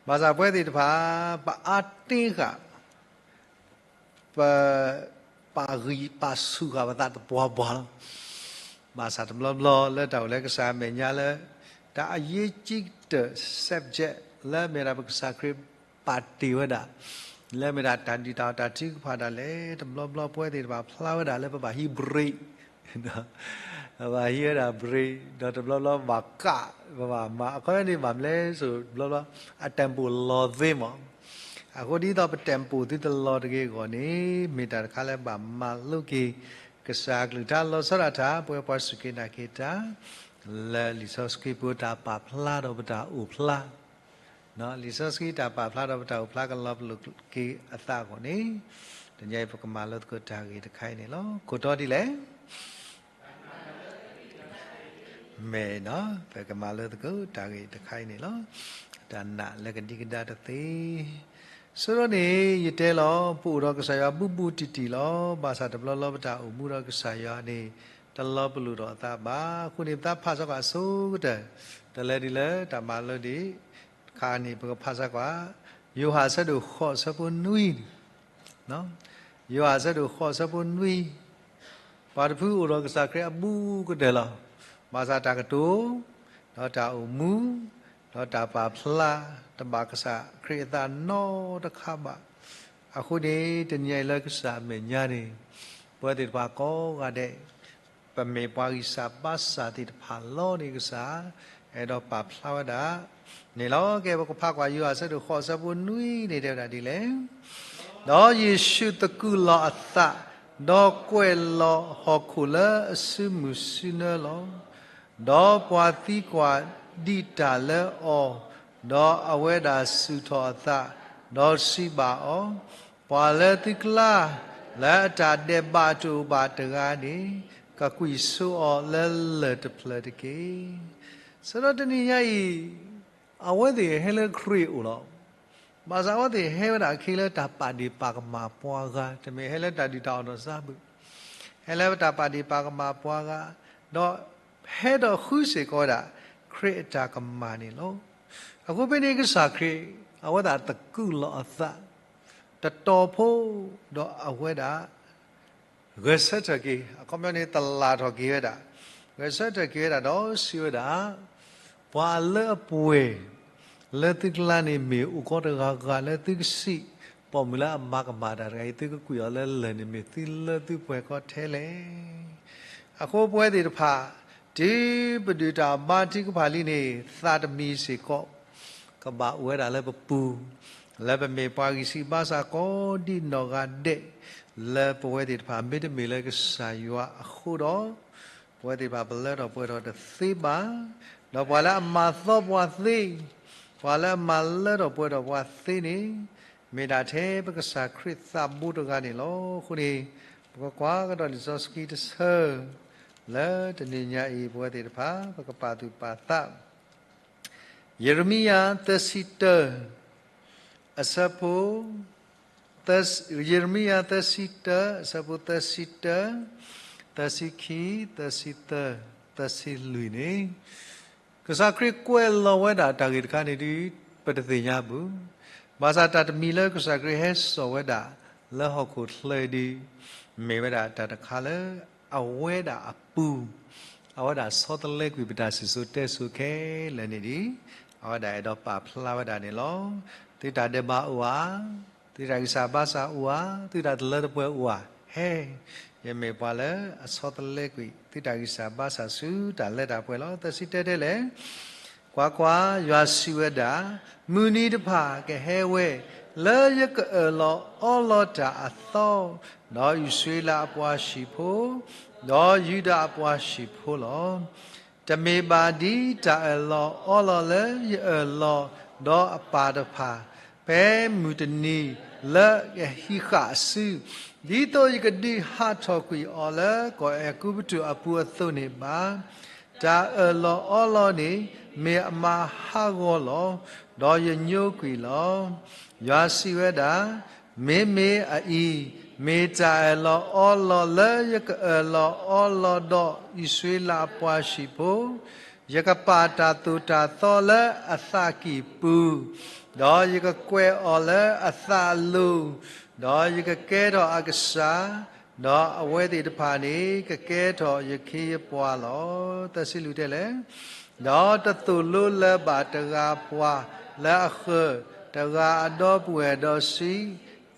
ဘၣ်ဆၣ်ပဝဲသ့ၣ်တဖၣ် ပအါတ့ဃာ် ပ ပာ်ဂံၢ်ပာ်ဆူၣ်ဃာ်ပသးတပှၤပှၤလီၤ. ဘၣ်ဆၣ်တဘျီဘျီလၢတၢ်အိၣ်လၢကစၢ်အမဲာ်ညါလၢ တၢ်အရေးကြီးတဲ့ subject လၢမ့ၢ်ဒၣ်ပကစၢ်ခရံာ်ပာ်တ့ၢ်ဝဲဒၣ်, လၢမ့ၢ်ဒၣ်တၢ်ဒုၣ်တၢ်အီၣ်တၢ်ထုကဖၣ်ဒၣ်လဲာ် တဘျီဘျီပဝဲသ့ၣ်တဖၣ်ဖျါဝဲဒၣ်လၢပဘၣ်ဟံး break ပဘၣ်ဟံးဝဲဒၣ် break ဒီးတဘျီဘျီဘၣ်ကး, ပဘၣ်မၤ အခီပညီန့ၣ် ဘၣ်မနုၤလဲၣ်ဆိ တဘျီဘျီ အ tempo လီၤသ့မး. အဃိဒ်သိးပ tempo သုတလီၤတဂ့ၤအဂီၢ်န့ၣ် မ့ၢ်တၢ်တခါလၢဘၣ်မၤလိက့ၤ ကစၢ်အကလုၢ်ကထါ လီၤဆီဒၣ်တၢ် ပဝဲပှၤစူၢ်က့ၤနာ်က့ၤတၢ် လၢလံာ်စီဆှံပတၢ်ပာ်ဖျါဒီးပတၢ်အိၣ်ဖျါ လံာ်စီဆှံတၢ်ပာ်ဖျါဒီးပတၢ်အိၣ်ဖျါကလီၤပလိာ်က့ၤအသးအဂီၢ်န့ၣ်, တနံၤအံၤပကမၤလိသကိးတၢ်ဂ့ၢ်တခါအံၤန့ၣ်လီၤ. ခိၣ်တီဒ်လဲၣ်. မ့ၢ်နီၤ, ပကမၤလိသကိးတၢ်ဂ့ၢ်တခါအံၤန့ၣ်လီၤ. တၢ်နာ်လၢကဒံကဒါတသ့. ဆိဒီးန့ၣ် ယတဲလီၤ, ပအိၣ်ဒီးကစၢ်ယွၤဘူးဘူးတံၢ်တံၢ်လီၤ. ဘၣ်ဆၣ်တဘျီလီၤပတၢ်အိၣ်မူဒီးကစၢ်ယွၤန့ၣ် တလီၤပလိာ်ဒီးအသးဘၣ်. အဃိန့ၣ် ပသးဖးစ့ၢ်ကီးအဆိကတၢၢ်, တလဲၤဒ်လၢတၢ်မၤလိဒံး တခါန့ၣ် ပကဖးစ့ၢ်ကီး ယိၤဟၣ်အဆၢဒိၣ်ဃိးအဆၢဖိနွံ, ယိၤဟၣ်အဆၢဒိၣ်ဃိးအဆၢဖိနွံ, ပှၤတဖုအိၣ်ဒီးကစၢ်ခရံာ်အဘူးကတၢၢ်လီၤ. ဘၣ်ဆၣ်တၢ်ကတိၤ, ဒီးတၢ်အိၣ်မူ, ဒီးတၢ်ပာ်ဖျါ, တဘၣ်ကစၢ်ခရံာ်အသးနီတခါဘၣ်. အဃိန့ၣ် တနံၤအံၤလၢကစၢ်အမဲာ်ညါန့ၣ်, ပဝဲသ့ၣ်တဖၣ်ကိးဂၤဒဲး ပမ့ၢ်ပှၤဂံၢ်စၢ်ဘါစၢ်သ့ၣ်တဖၣ်လီၤန့ၣ် ကစၢ် အဲၣ်ဒိးပာ်ဖျါဝဲဒၣ်န့ၣ်လီၤ. ကဲ ပကဖးကွၢ် ယိၤဟၣ်အဆၢဒိၣ်ဃိးအဆၢဖိနွံန့ၣ် တဲဝဲဒၣ်ဒ်လဲၣ်. ဒီးယ့ၣ်ၡူးသကုၤလီၤအသး, ဒီးကွဲးလီၤဟီၣ်ခိၣ်လၢအစုမုၢ်စုနၢလီၤ. ဒီးပှၤသံကွၢ်ဒံးတၢ်လၢအီၤ, ဒီးအဝဲဒၣ်စူၢ်ထီၣ်အသး, ဒီးစံးဘၣ်အီၤ, ပှၤလၢသုကျါ လၢအတၢ်ဒဲးဘးတအိၣ်ဘၣ်တဂၤန့ၣ်, ကကွံာ်ဆိအီၤလၢလၢၢ်တဖျၢၣ်တက့ၢ်. ဆိဒီးတနံၤညါအံၤ, အဝဲသ့ၣ်ဟဲလၢခရံာ်အအိၣ်လီၤ. ဘၣ်ဆၣ်အဝဲသ့ၣ်ဟဲဝဲဒၣ်အခံလၢတၢ်ပာ်ဒ့ၣ်ပာ်ကမၣ်ပှၤဂၤ, တမ့ၢ်ဟဲလၢတၢ်ဒုၣ်တၢ်အီၣ်ဒီးစၢ်ဘုး, ဟဲလၢတၢ်ပာ်ဒ့ၣ်ပာ်ကမၣ်ပှၤဂၤ, ဒီးဟဲဒီးဃုစ့ၢ်ကီးဝဲဒၣ် ခရံာ်အတၢ်ကမၣ်န့ၣ်လီၤ. အဃိဖဲန့ၣ်ကစၢ်ခရံာ် အဝဲသ့ၣ်သကုၤလီၤအသး, တတီၤဖိ, ဒီးအဝဲဒၣ် ဂဲၤဆၢထၢၣ်က့ၤ, အခီပညီန့ၣ် သလၣ်ထီၣ်က့ၤဝဲဒၣ်, ဂဲၤဆၢထၢၣ်က့ၤဝဲဒၣ်ဒီးစံးဝဲဒၣ်, ပှၤလၢအပှဲၤလၢသုကျါန့ၣ် မ့ၢ်အိၣ်ကီးတဂၤဂၤလၢသုကစံး, ပိာ်မုၣ်လၢအမၤကမၣ်တၢ်တဂၤအံၤ သုကကွံာ်အီၤလၢလၢၢ်န့ၣ် မ့ၢ်သုလၢသုပှဲၤကီးထဲလဲၣ်. အဃိပဝဲသ့ၣ်တဖၣ် တုၤပဒုၣ်တၢ်ဘါထုကဖၣ်လံန့ၣ် သးတမံၤစ့ၢ်ကီး ကဘၣ်အိၣ်ဝဲဒၣ်လၢပပူၤ, လၢပမ့ၢ်ပှၤဂံၢ်ဆူၣ်ဘါဆူၣ်ကိးဒံးနီၢ်ဂၤဒဲး, လၢပဝဲသ့ၣ်တဖၣ် မ့တမ့ၢ်လၢကစၢ်ယွၤအဃိဒီး, ပဝဲသ့ၣ်တဖၣ်ပလၢထီၣ်ပှဲၤထီၣ်တသ့ဘၣ်. ဒီးပှၤလၢအမၤသီပှၤသ့, ပှၤလၢအမၤလၢထီၣ်ပှဲၤထီၣ်ပှၤသ့န့ၣ်, မ့ၢ်ဒၣ်ထဲပကစၢ်ခရံာ်သးဘိတဂၤန့ၣ်လီၤ. အဃိန့ၣ်, ပကကွၢ်ကဒီးလံာ်စီဆှံတဆၢ, လၢတနံၤညါအံၤ ပဝဲသ့ၣ်တဖၣ် ပကပာ်သူၣ်ပာ်သး ယံးရမံယၤ သၢဆံတၢ, အဆၢဖိ ယံးရမံယၤသၢဆံတၢ, အဆၢဖိသၢဆံတၢ, သၢဆံခံ, သၢဆံသၢ, သၢဆံလွံၢ်န့ၣ်, ကစၢ်ခရံာ်ကွဲးလီၤဝဲဒၣ်တၢ်ဂ့ၢ်တခါန့ၣ်ဒုး ပတသ့ၣ်ညါဘၣ်. ဘၣ်ဆၣ်တၢ်တမံၤလၢကစၢ်ခရံာ်ဟဲစိာ်ဝဲဒၣ်လၢဟီၣ်ခိၣ်ချၢအံၤဒုး မ့ၢ်ဝဲဒၣ်တၢ်တခါလၢအဝဲဒၣ်အပူၤ, အဝဲဒၣ်ဆီတလဲကွံာ်ပတၢ်စံၣ်စိၤတဲစိၤခဲလၢာ်န့ၣ်ဒုး အဝဲဒၣ်အဲၣ်ဒိးပာ်ဖျါဝဲဒၣ်န့ၣ်လီၤ. သုတၢ်ဒဲးဘးအိၣ်ဧါ, သုတၢ်ဂံၢ်စၢ်ဘါစၢ်အိၣ်ဧါ, သုတၢ်တလၢတပှဲၤအိၣ်ဧါ, ဟဲ, ယမ့ၢ်ပှၤလၢအဆီတလဲကွံာ် သုတၢ်ဂံၢ်စၢ်ဘါစၢ်ဆူတၢ်လၢတၢ်ပှဲၤလီၤ. သၢဆံတၢတဲလဲၣ်, ကွၢ်ကွၢ်, ယွၤစံးဝဲဒၣ်, မုၢ်နံၤတဖၣ်ကဟဲဝဲ လၢယကအၢၣ်လီၤအီလီၤတၢ်အသီ, ဒီးအံၣ်စရ့လးအပှၤဟံၣ်ဖိ, ဒီးယူဒၤအပှၤဟံၣ်ဖိလီၤ. တမ့ၢ်ဘၣ်ဒ်တၢ်အၢၣ်လီၤအီလီၤလၢယအၢၣ်လီၤဒီးအပၢ်တဖၣ်, ဖဲမုၢ်တနံၤလၢကဟံးဃာ်အစု, ဒ်သိးယကဒုးဟးထီၣ်ကွံာ်အီၤလၢကီၢ်အဲၤကူပတူးအပူၤအသိးန့ၣ်ဘၣ်. တၢ်အၢၣ်လီၤအီလီၤန့ၣ် မ့ၢ်အမါဟးဂီၤလီၤ, ဒီးယညိကွံာ်လီၤ. ယွၤစံးဝဲဒၣ်, မ့မ့ၢ်အအံၤ, မ့ၢ်တၢ်အၢၣ်လီၤအီလီၤလၢယကအၢၣ်လီၤအီလီၤဒီးအံၣ်စရ့လးအပှၤဟံၣ်ဖိ, ယကပာ်တၢ်သိၣ်တၢ်သီလၢအသးကံၢ်ပူၤ, ဒီးယကကွဲးအီၤလၢအသးအလိၤ, ဒီးယကကဲထီၣ်အကစၢ်, ဒီးအဝဲသ့ၣ်တဖၣ်န့ၣ် ကကဲထီၣ်ယခ့ယပှၤလီၤ. သၢဆံလွံၢ်တဲလဲၣ်, ဒီးတသိၣ်လိလၢၤဘၣ်တဂၤပှၤလၢအဃၢၤ, တဂၤအဒီပုၢ်ဝဲၢ်ဒီးစံး,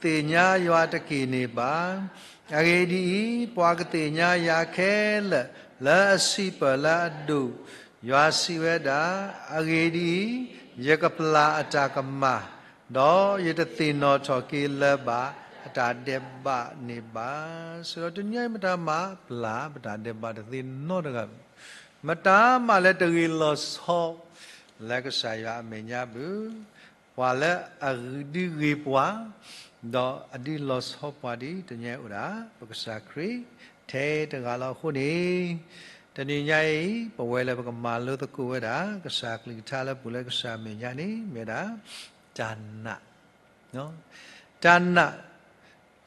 သ့ၣ်ညါယွၤတက့ၢ်န့ၣ်ဘၣ်. အဂ့ၢ်ဒ်အံၤ, ပှၤကသ့ၣ်ညါယၤခဲလၢာ်လၢအဆံးပၢၢ်လၢအဒိၣ်. ယွၤစံးဝဲဒၣ်, အဂ့ၢ်ဒ်အံၤ, ယကပျၢ်အတၢ်ကမၣ်, ဒီးယတသ့ၣ်နီၣ်ထီၣ်က့ၤလၢၤဘၣ်အတၢ်ဒဲးဘးန့ၣ်ဘၣ်. စံးဒီးတနံၤအံၤမတၤမးပျၢ်ပတၢ်ဒဲးဘးတသ့နီတဂၤ, မတၤမးလၢတဂ့ၤလီၤဆီ လၢကစၢ်ယွၤအမဲာ်ညါဘၣ်. ပှၤလၢအဒုးဂ့ၤပှၤ, ဒီးအဒုးလီၤဆီပှၤဒ်တနံၤအံၤအိၣ်ဒၣ် ပကစၢ်ခရံာ် ထဲတဂၤလီၤအဃိန့ၣ်, တနံၤညါအံၤ ပဝဲလၢပကမၤလိသကိးဝဲဒၣ် ကစၢ်ကလုၢ်ကထါလၢပှၤလၢကစၢ်အမဲာ်ညါန့ၣ် မ့ၢ်ဝဲဒၣ် တၢ်နာ် တၢ်နာ်,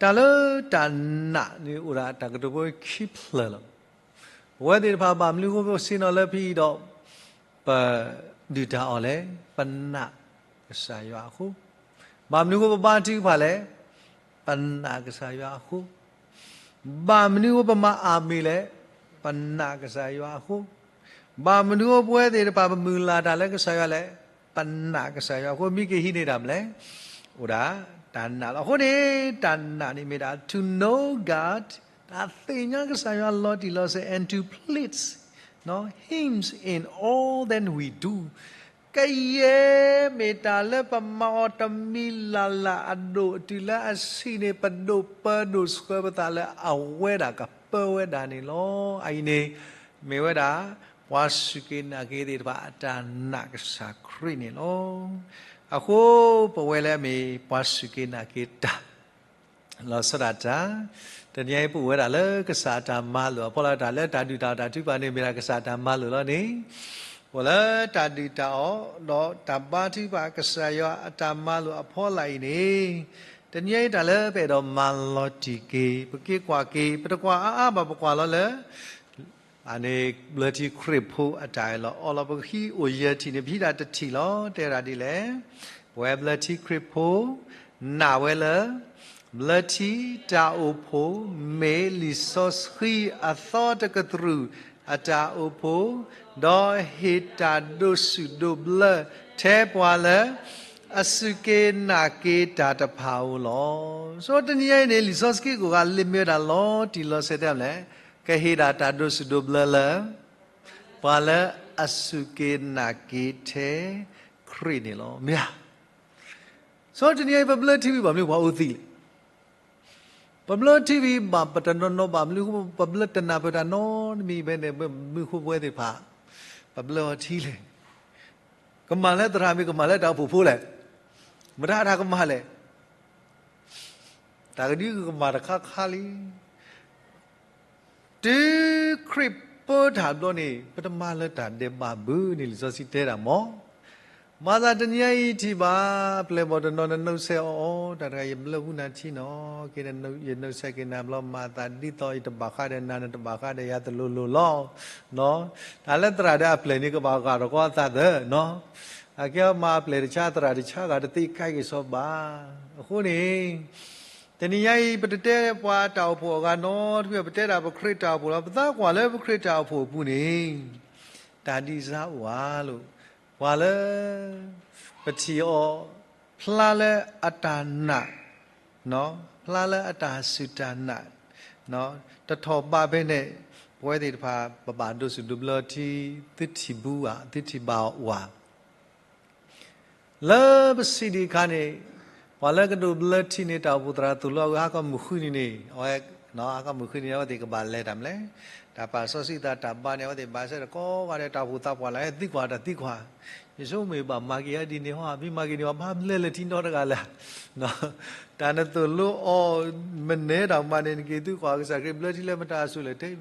တၢ်လၢတၢ်နာ်န့ၣ်အိၣ်ဒၣ်တၢ်ကတိၤဖိခံဖျၢၣ်လီၤ. ပဝဲသ့ၣ်တဖၣ်ဘၣ်မနုၤအဃိပဆ့ၣ်နီၤလၢဖဲအံၤဒီး ပဒုၣ်တၢ်အီၣ်လဲၣ်, ပနာ်ကစၢ်ယွၤအဃိ, ဘၣ်မနုၤအဃိပဘါထုကဖၣ်လဲၣ်, ပနာ်ကစၢ်ယွၤအဃိ, ဘၣ်မနုၤအဃိပမၤအၤမ့ၣ်လဲၣ်, ပနာ်ကစၢ်ယွၤအဃိ, ဘၣ်မနုၤအဃိပဝဲသ့ၣ်တဖၣ်ပမုၢ်လၢ်တၢ်လၢကစၢ်ယွၤလဲၣ်, ပနာ်ကစၢ်ယွၤအဃိ, မ့ၢ်ကဟံးန့ၢ်တၢ်မနုၤလဲၣ်, အိၣ်ဒၣ်တၢ်နာ်လီၤ. အဃိန့ၣ် တၢ်နာ်န့ၣ်မ့ၢ်ဒၣ် to know God, တၢ်သ့ၣ်ညါကစၢ်ယွၤလီၤတံၢ်လီၤဆဲး and to please Him in all that we do. ကယဲၢ်မ့ၢ်တၢ်လၢပမၤအီၤတမံၤလၢ်လၢ်အဒိၣ် တုၤလၢအဆံးန့ၣ် ပဒိးပၢဒိးဆှၢပသးလၢအဝဲဒၣ်ကပၢဝဲဒၣ်န့ၣ်လီၤ. အအံၤန့ၣ် မ့ၢ်ဝဲဒၣ် ပှၤစူၢ်က့ၤနာ်က့ၤသ့ၣ်တဖၣ်အတၢ်နာ်ကစၢ်ခရံာ်န့ၣ်လီၤ. အဃိ ပဝဲလၢအမ့ၢ်ပှၤစူၢ်က့ၤနာ်က့ၤတၢ် လီၤဆီဒၣ်တၢ်, တနံၤအံၤပအိၣ်ဝဲဒၣ်လၢကစၢ်အတၢ်မၤလိာ်အဖီလာ် တၢ်လၢတၢ်ဒုၣ်တၢ်အီၣ်တၢ်ထုကဖၣ်န့ၣ် မ့ၢ်ဒၣ်ကစၢ်အတၢ်မၤလိာ်လီၤန့ၣ်, အိၣ်လၢတၢ်ဒုၣ်တၢ်အီၣ် ဒီးတၢ်ဘါထုကဖၣ်ကစၢ်ယွၤအတၢ်မၤလိာ်အဖီလာ်အံၤန့ၣ်, တနံၤအံၤတၢ်လၢပအဲၣ်ဒိးမၤလီၤတံၢ်က့ၤ ပက့ၤကွၢ်က့ၤ ပတကွၢ်အါအါဘၣ် ပကွၢ်လီၤလၢ အန့ၣ် ဘျၢထံခရံာ်ဖိအတၢ်အၢၣ်လီၤအီလီၤ ပကဟံးအိၣ်ယဲၢ်ထံၣ်န့ၣ် ပဟံးဒၣ်တထံၣ်လီၤ. တဲဝဲဒၣ်ဒ်လဲၣ်, ပဝဲဘျၢထံခရံာ်ဖိ နာ်ဝဲလၢ ဘျၢထံတၢ်အိၣ်ဖှိၣ် မ့ၢ်လံာ်စီဆှံအသီတကတြူၢ်အတၢ်အိၣ်ဖှိၣ်, ဒီးဟ့ၣ်တၢ်ဒိးဆူၣ်ဒိးဘျၢထဲပှၤလၢ အစူၢ်က့ၤနာ်က့ၤတၢ်တဖၣ်ဧိၤလီၤ. ဆိတနံၤအံၤန့ၣ် လံာ်စီဆှံကိးဂၤလၢမ့ၢ်ဝဲဒၣ်လီၤတံၢ်လီၤဆဲးတဲလဲၣ်, ကဟ့ၣ်ဒၣ်တၢ်ဒိးဆူၣ်ဒိးဘျၢလၢ ပှၤလၢအစူၢ်က့ၤနာ်က့ၤထဲခရံာ်န့ၣ်လီၤ. မ့ၢ်ဧါ. ဆိတနံၤအံၤ ပဘျၢထံဝံၤဘၣ်မနုၤပှၤအိၣ်သံလဲၣ်. ပဘျၢထံဝံၤဘၣ်ပတနီၤနီၤဘၣ်မနုၤအဃိ ပဘျၢတနၢ်ပၢၢ်တၢ်နီတမံၤဘၣ်န့ၣ် မနုၤအဃိပဝဲသ့ၣ်တဖၣ် ပဘျၢအီၤထံလဲၣ်. ကမၣ်လၢသရၣ်မ့ၢ်ကမၣ်လၢတၢ်အိၣ်ဖှိၣ်ဖိလဲၣ်. မတၤတၢ်ကမၣ်လဲၣ်. တၢ်ကဒုကမၣ်တခါခါလံ. တုၤခရံာ်ပၢတၢ်ဘျီန့ၣ် ပတမၤလၢတၢ်ဒဲးဘးဘၣ်န့ၣ် လံာ်စီဆှံတဲဒၣ်မ့ၢ် မၤသးတနံၤညါအံၤထံၣ်ဘၣ်, အပျဲၢ်ဘီၣ်တနီၤနနုဆဲးအီၤ, တၢ်တဂၤယဘျၢဖှူနၤထံနီၤ, က့ ယနုဆဲးက့ၤနၤဘျီ မၤသးဒ်သိးယတဘၣ်ဃးဒီးနၤ နတဘၣ်ဃးဒီးယၤတလိၤလိၤလီၤ. တၢ်လၢသရၣ်ဒီးအပျဲၢ်န့ၣ် ကဘၣ်ဂာ်ထီၣ်ကီအသးသၢနီၤ, အကဲမၤအပျဲၢ်တဆါ သရၣ်တဆါဂၤတသ့ကဲက့ၤစီၤဘၣ်. အဃိန့ၣ် တနံၤညါအံၤ ပတတဲပှၤတၢ်အိၣ်ဖှိၣ်အဂၤနီတဖု, ပတဲဒၣ်ပခရံာ်တၢ်အိၣ်ဖှိၣ်လီၤ. ပသးကွၢ်လၢပခရံာ်တၢ်အိၣ်ဖှိၣ်အပူၤန့ၣ် တၢ်ဒ်စါအိၣ်ဧါလိၤ, ပှၤလၢ ပထံၣ်အီၤ ဖျါလၢအတၢ်နာ်, ဖျါလၢအတၢ်စူၢ်တၢ်နာ်, တထီၣ်ဘးဖဲန့ၣ် ပဝဲသ့ၣ်တဖၣ် ပဘၣ်ဒိးစူၢ်ဒိးဘျၢအီၤထံ, သုထံၣ်ဘၣ်ဧါ, သုထံၣ်ဘၣ်အီၤဧါ. လၢပစံးဒံးအခါန့ၣ် ပှၤလၢကဒိးဘျၢထံန့ၣ် တၢ်အိၣ်ဖှိၣ်သရၣ်သိၣ်လိအဂၤ ဟါခီမုၢ်ဃုနံၤန့ၣ်, အဝဲ ဟါခီမုၢ်ဃုနံၤန့ၣ် အဝဲသ့ၣ်ကဘၣ်လဲၤတၢ်မနုၤလဲၣ်, တၢ်ပာ်စီဆှံသးတၢ်ဘါန့ၣ် အဝဲသ့ၣ်ဘၣ်ဆၣ်ဒီးကိးဂၤဒဲး တၢ်အိၣ်ဖှိၣ်သးပှၢ်လၢ ဟဲသံကွၢ်တၢ်သံကွၢ်, ယဆိကမိၣ်ဘၣ်မၤက့ၤအီၤဒ်န့ၣ်ဟီ, မ့ၢ်မၤက့ၤန့ၣ် ပှၤဘၣ်ဘျၢလၢထံနီတဂၤလဲၣ်. တၢ်နသိၣ်လိအီၤ မနဲတၢ်မၤန့ၣ် နက့ၤသံကွၢ်ကစၢ်ခရံာ် ဘျၢထံလၢမတၤအစိၤလဲၣ်,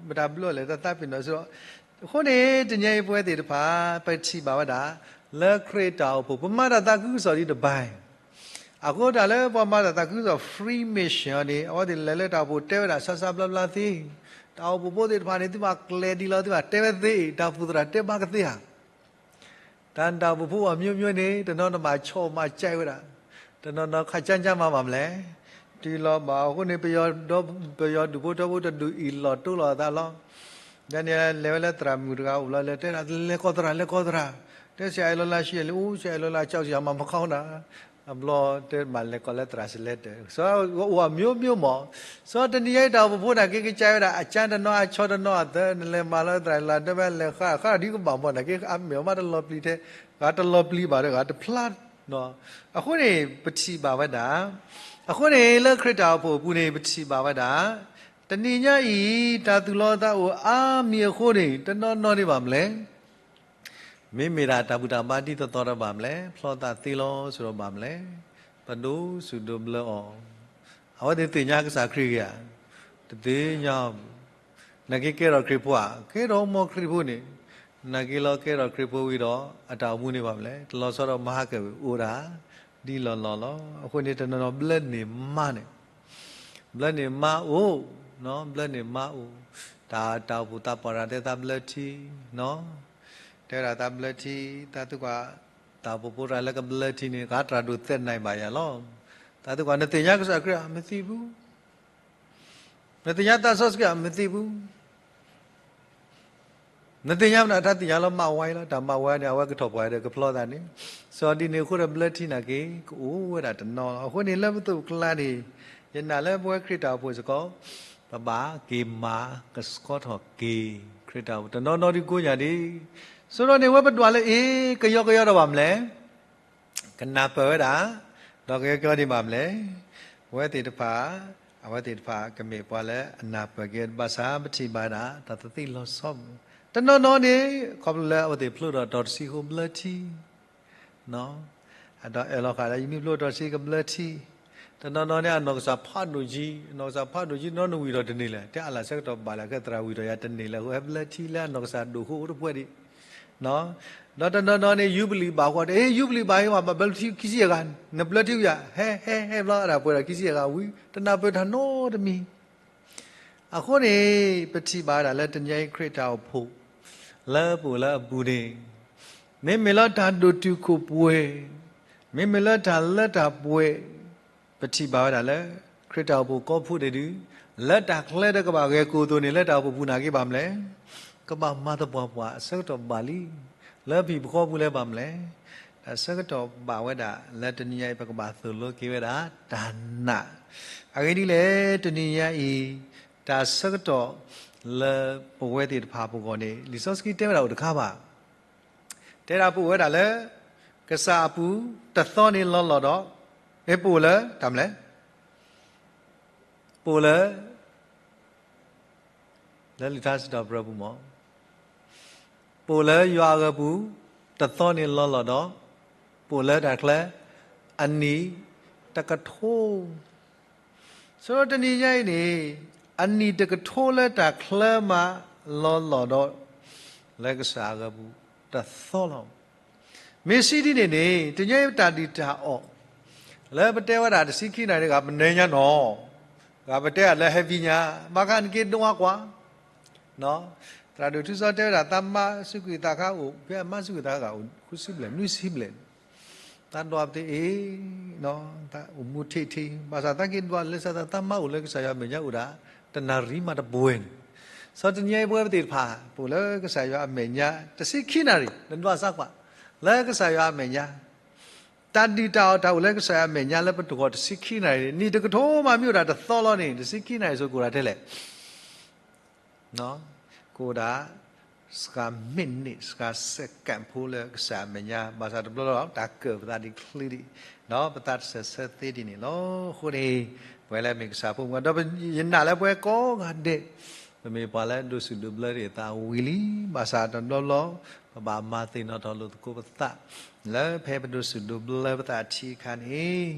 မတၤဘျၢလဲၣ်, တၢ်သးပ့ၤနီၣ်စ့ၢ်ကီး. အဃိန့ၣ် တနံၤအံၤပဝဲသ့ၣ်တဖၣ် ပထံၣ်ဘၣ်ဝဲဒၣ် လၢခရံာ်တၢ်အိၣ်ဖှိၣ် ပမၤတၢ်သးခုကစီၣ်ဒ်တဘၣ် အဃိတၢ်လၢပှၤမၤတၢ်သးခုကစီၣ် Freemason န့ၣ် အဝဲသ့ၣ်လဲၤလၢတၢ်အိၣ်ဖှိၣ်တဲဝဲဒၣ် ဆါဆါဘျါဘျါသ့, တၢ်အိၣ်ဖှိၣ်ဖိသ့ၣ်တဖၣ်န့ၣ် သုဘၣ်ကျဲၤဒ်လီၤ သုဘၣ်တဲဝဲသ့, တၢ်အိၣ်ဖှိၣ်သရၣ်တဲဘၣ်ကသ့ဧါ. တၢ်တၢ်အိၣ်ဖှိၣ်ဖိအမျိုးမျိုးန့ၣ် တနီၤတမၤဆီၣ်မၤကဲဝဲဒၣ်, တနီၤနီၤခးကၠါကၠါမၤဘၣ်မလဲၣ်, တုၤလီၤဘၣ်အဃိန့ၣ် ပယီၤဒူၣ်ဖိထၢဖိတဒူၣ်အံၤလီၤတိၢ်လီၤအသးလီၤ. ယန့ၣ်လဲၤဝဲလၢသရၣ်မုၣ်တဂၤအိၣ်လီၤ လဲၤတဲဒၣ် လဲၤကိးသရၣ် လဲၤကိးသရၣ်, တဲဆရာ အဲၣ်လီၤလၢ ရှံ လဲၤအိၣ် ဆရာ အဲၣ်လီၤလၢ အကြောက်စရာမှ မကောင်းတာ, အဘျီတဲမၤလဲၤကိးလၢသရၣ်စလဲၤတၢၢ်, စီၤအိၣ်အမျိုးမျိုးမး, စီၤတနံၤညါအံၤတၢ်အိၣ်ဖှိၣ်ဖိနာ်က့ကစၢ်ဝဲဒၣ် အကၠါတနီၤ အဆီတနီၤအသၢ နလဲၤမၤလၢသရၣ်လၢ တဲဝဲလဲၤဃါ ဃါဒ်ကဘၣ်မး နာ်က့အမ့ၢ်အီၤမးတလီၤပျံၤထဲ, ဂၤတလီၤပျံၤဘၣ်ဒီး ဂၤတဖျါ အဃိန့ၣ် ပထံၣ်ဘၣ်ဝဲဒၣ်, အဃိန့ၣ် လၢခရံာ်တၢ်အိၣ်ဖှိၣ်အပူၤန့ၣ် ပထံၣ်ဘၣ်ဝဲဒၣ်, တနံၤညါအံၤ တၢ်သူၣ်လီၤသးအိၣ်အါမံၤအဃိန့ၣ် တနီၤနီၤန့ၣ်ဘၣ်မလဲၣ်, မ့မ့ၢ်ဒၣ်တၢ်ဘူၣ်တၢ်ဘါဒ်သိးသိးဒီးဘၣ်မလဲၣ်, ဖျီသးသ့လီၤစ့ၢ်ဒီးဘၣ်မလဲၣ်, ပဒိးစူၢ်ဒိးဘျၢအီၤ, အဝဲသ့ၣ်သ့ၣ်ညါကစၢ်ခရံာ်ဂ့ၤဧါ, တသ့ၣ်ညါ နာ်က့ကဲထီၣ်ခရံာ်ဖိဧါ, ကဲထီၣ်မ့ၢ်ခရံာ်ဖိန့ၣ်, နာ်က့လီၤကဲထီၣ်ခရံာ်ဖိဝံၤဒီး အတၢ်အိၣ်မူန့ၣ်ဘၣ်မလဲၣ်, တလီၤဆီဒီးမၤဟါကၢ်ဝံၤအိၣ်ဒၣ်, ဒ်လီၢ်လီၢ်လီၤ. အဃိန့ၣ် တနီၤနီၤဘျၢန့ၢ်မါန့ၣ်, ဘျၢန့ၢ်မါအိၣ်, ဘျၢန့ၢ်မါအိၣ်, တၢ် တၢ်အိၣ်ဖှိၣ်သးပှၢ်တဂၤတဲသးဘျၢထံ, တဲဝဲဒၣ်သးဘျၢထံ, သးသံကွၢ် တၢ်အိၣ်ဖှိၣ်ဖိတဂၤလၢကဘျၢထံန့ၣ် ဂၤတြၢ်ဒိၣ်သဲးနံၣ်ဘၣ်ယၤလီၤ. သးသံကွၢ် နသ့ၣ်ညါကစၢ်ခရံာ်ဧါ, မသ့ၣ်ဘူး. နသ့ၣ်ညါသးစီဆှံဧါ, မသ့ၣ်ဘူး. နသ့ၣ်ညါမနုၤ, တၢ်သ့ၣ်ညါလၢမါဝါအံၤလီၤ, တၢ်မါဝါန့ၣ် အဝဲကထီၣ်ပှၤဒီးကဖျီသးန့ၣ်, စီၤဒ်န့ၣ်အဃိဒီးဘျၢထံနာ်က့ ကအိၣ်ဝဲဒၣ်တနီၤလီၤ. အဃိန့ၣ် လၢပသိးပကျါန့ၣ် ယနာ်လၢပဝဲခရံာ်တၢ်အိၣ်ဖှိၣ်စ့ၢ်ကီး ပဘၣ်က့ၤမၤကဆှီထီၣ်က့ၤ ခရံာ်တၢ်အိၣ်ဖှိၣ် တနီၤနီၤဒ်ကိးညါဒ်, ဆိဒီးန့ၣ် ဝဲပဒွးလၢအ့ၣ် ကယီကယီဒီးဘၣ်မလဲၣ် ကနၢ်ပၢၢ်ဝဲဒၣ်, ဒီးကယီကယီဒံးဘၣ်မလဲၣ်. အဝဲသ့ၣ်တဖၣ်, အဝဲသ့ၣ်တဖၣ်ကမ့ၢ်ပှၤလၢအနၢ်ပၢၢ်က့ၤဘၣ်ဆၣ် ပထံၣ်ဘၣ်ဒၣ် တၢ်သးသ့လီၤဆီ, တနီၤနီၤန့ၣ် ခီဖျိလၢအဝဲသ့ၣ်ဖျိဒီးတီၤတဆံအဃိဘျၢထံ, ဒီးအဲၣ်လီၤဃာ်လၢ ယမ့ၢ်ဖျိတီၤတဆံကဘျၢထံ, တနီၤနီၤန့ၣ် အနီၢ်ကစၢ်ဖးဒိၣ်ကံ, အနီၢ်ကစၢ်ဖးဒိၣ်ကံ နီၢ်နဝံၤဒီးတန့ၢ်လဲၣ်, တဲအလၢ်ဆၢကတီၢ်ဘၣ်လၢ ကဲသရၣ်ဝံၤဒီးယၤတန့ၢ်လဲၣ်, အဃိဟဲဘျၢထံလၢအနီၢ်ကစၢ်ဒိၣ်ဃိအိၣ်တဖှဲးဒံး ဒီးတနီၤနီၤန့ၣ် ယူဘလံၤဘၣ်ဃီဒီး အ့ ယူဘလံၤဘၣ်အံၤ ဘၣ်ဘျၢထံခံဆံယဲၢ်ဂၤ, နဘျၢထံဝံၤဧါ, ဟဲ ဟဲ ဟဲဘျီ အဒၣ်ပှဲၤဒီးခံဆံယဲၢ်ဂၤဝံၤ တနၢ်ပၢၢ်တၢ်နီတမံၤ. အဃိန့ၣ် ပထံၣ်ဘၣ်ဝဲဒၣ်လၢတနံၤအံၤခရံာ်တၢ်အိၣ်ဖှိၣ် လၢပအိၣ်လၢအပူၤန့ၣ် မ့မ့ၢ်လၢတၢ်ဒိၣ်တုာ်ခိၣ်ပှဲၤ, မ့မ့ၢ်လၢတၢ်လၢတၢ်ပှဲၤ, ပထံၣ်ဘၣ်ဝဲဒၣ်လၢ ခရံာ်တၢ်အိၣ်ဖှိၣ်ကိးဖုဒဲးဒုး, လၢတၢ်ချၢဒီးကဘၣ်ဂဲၤကိၢ်အသိးန့ၣ် လၢတၢ်အိၣ်ဖှိၣ်ပူၤနာ်က့ဘၣ်မလဲၣ်, ကဘၣ်မၤသပှၢ်ပှၢ်အဆၢကတီၢ်ဘၣ်လံ, လၢပဟံၣ်ပဃီပူၤလၢဘၣ်မလဲၣ်, တၢ်ဆၢကတီၢ်ဘၣ်ဝဲဒၣ်လၢတနံၤအံၤ ပကဘၣ်သိၣ်လိက့ၤဝဲဒၣ် တၢ်နာ်, အဂ့ၢ်ဒ်လဲၣ် တနံၤညါအံၤ တၢ်ဆၢကတီၢ်လၢပဝဲသ့ၣ်တဖၣ်ပဂီၢ်န့ၣ် လံာ်စီဆှံတဲဝဲဒၣ်အိၣ်တခါဘၣ်. တဲဒၣ်ပအိၣ်ဝဲဒၣ်လၢ ကစၢ်အပူၤတသီန့ၣ်လီၤလီၤဒီး, မ့ၢ်ပအိၣ်လၢတၢ်မလဲၣ်, ပအိၣ်လၢ လၢလံာ်ထါစံးထီၣ်ပတြၢၤပူၤမး, ပအိၣ်လၢယွၤအဂီၤပူၤ တသီန့ၣ်လီၤလီၤဒီး, ပအိၣ်လၢတၢ်ချၢ အနံၣ်တကထိ ဆိတနံၤညါအံၤန့ၣ် အနံၣ်တကထိလၢတၢ်ချၢမးလီၤလီၤဒီး လၢကစၢ်အဂီၤပူၤတသီလီၤ. မ့ၢ်စံးဒ်န့ၣ်န့ၣ် တညီအတၢ်ဒုၣ်တၢ်အီၣ် လၢပတဲဝဲဒၣ်တဆံခံနၣ်ရံၣ်တဂၤ ပနၢၤညါနီၤ, တဂၤပတဲအလၢ heavy ညါ, ဘၣ်ဃးနက့ၤဒွးကွၢ်, သရၣ်ဒိၣ်ထူစီတဲဝဲဒၣ် သးမါစူၢ်ကွံာ်သးခါအိၣ် ဖဲအမါစူၢ်ကွံာ်သးခါအိၣ် ဃုဆံဘျဲၣ် နွံဆံဘျဲၣ် သးဒွးပသ့အ့ၣ်, သးအိၣ်မူထံးထံး ဘၣ်ဆၣ်သးက့ၤဒွးလၢ စးသး သးမါအိၣ်လၢကစၢ်ယွၤအမဲာ်ညါအိၣ်ဒၣ် တနၣ်ရံၣ်မးတပှဲၤန့ၣ်, စီၤတနံၤညါအံၤပဝဲပသ့ၣ်တဖၣ် ပအိၣ်လၢကစၢ်ယွၤအမဲာ်ညါ တဆံခံနၣ်ရံၣ် နဒွးစးကွၢ် လၢကစၢ်ယွၤအမဲာ်ညါ, တၢ်ဒုၣ်တၢ်အီၣ်တၢ်အိၣ်လၢကစၢ်ယွၤအမဲာ်ညါလၢပတဂီၢ်တဆံခံနၣ်ရံၣ်န့ၣ် နံၣ်တကထိမးမ့ၢ်အိၣ်ဒၣ်တသီလီၤန့ၣ် တဆံခံနၣ်ရံၣ်အစိၤကအိၣ်ဒၣ်ထဲလဲၣ် ကအိၣ်ဒၣ် စှၤ minute စှၤ second ဖိလၢကစၢ်အမဲာ်ညါ ဘၣ်ဆၣ်တဘျီလီၤ တၢ်ကၢၣ်ပသးဒ်ချ့ဒံး, ဒီးပသးတစၢၢ်ဆၢသ့ဒ်န့ၣ်လီၤ. အဃိန့ၣ် ပဝဲလၢမ့ၢ်ကစၢ်ဖိမုၣ် ဒီးယနာ်လၢပဝဲကိးဂၤဒဲး ပမ့ၢ်ပှၤလၢဒိးဆူၣ်ဒိးဘျၢတ့ၢ်သးဝံၤလံ, ဘၣ်ဆၣ်တဘျီဘျီ ပဘၣ်မၤသ့ၣ်နီၣ်ထီၣ်လိာ်သကိးပသး လၢဖဲပဒိးဆူၣ်ဒိးဘျၢပသးထံအခါန့ၣ်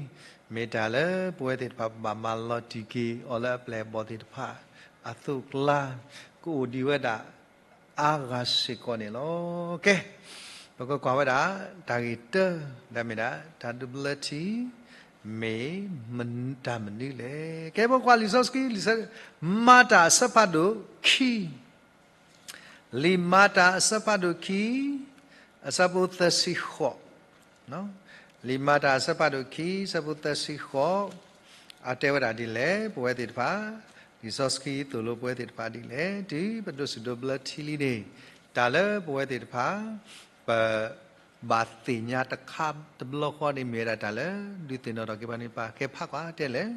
မ့ၢ်တၢ်လၢပဝဲသ့ၣ်တဖၣ် ပဘၣ်မၤလီၤတံၢ်က့ၤအီၤလၢအပျဲၢ်အဘီၣ်သ့ၣ်တဖၣ် အသိးကျါ ကအိၣ်ဒံးဝဲဒၣ် အါဂၤစ့ၢ်ကီးန့ၣ်လီၤ. ကဲ, ပကကွၢ်ဝဲဒၣ် တၢ်ဂ့ၢ်တၢ လၢမ့ၢ်ဒၣ် တၢ်ဒိးဘျၢထံ မ့ၢ်တၢ်မနုၤလဲၣ်. ကဲ ပကွၢ်လံာ်စီဆှံ လံာ် မၤတၢ်အဆၢဖးဒိၣ်ခံ လံာ်မၤတၢ်အဆၢဖးဒိၣ်ခံ အဆၢဖိသၢဆံဃိး, လံာ်မၤတၢ်အဆၢဖးဒိၣ်ခံ အဆၢဖိသၢဆံဃိး, အတဲဝဲဒၣ်ဒ်လဲၣ် ပဝဲသ့ၣ်တဖၣ်, လံာ်စီဆှံသိၣ်လိပဝဲသ့ၣ်တဖၣ်ဒ်လဲၣ်, တုၤပဒိးဆူၣ်ဒိးဘျၢထံလံန့ၣ်, တၢ်လၢပဝဲသ့ၣ်တဖၣ် ပ ဘၣ်သ့ၣ်ညါတခါတဘျီဃီန့ၣ်မ့ၢ်ဝဲဒၣ်တၢ်လၢ ဒုးသ့ၣ်နီၣ်ထီၣ်က့ၤပှၤန့ၣ် ပကဲဖးကွၢ်တဲလဲၣ်.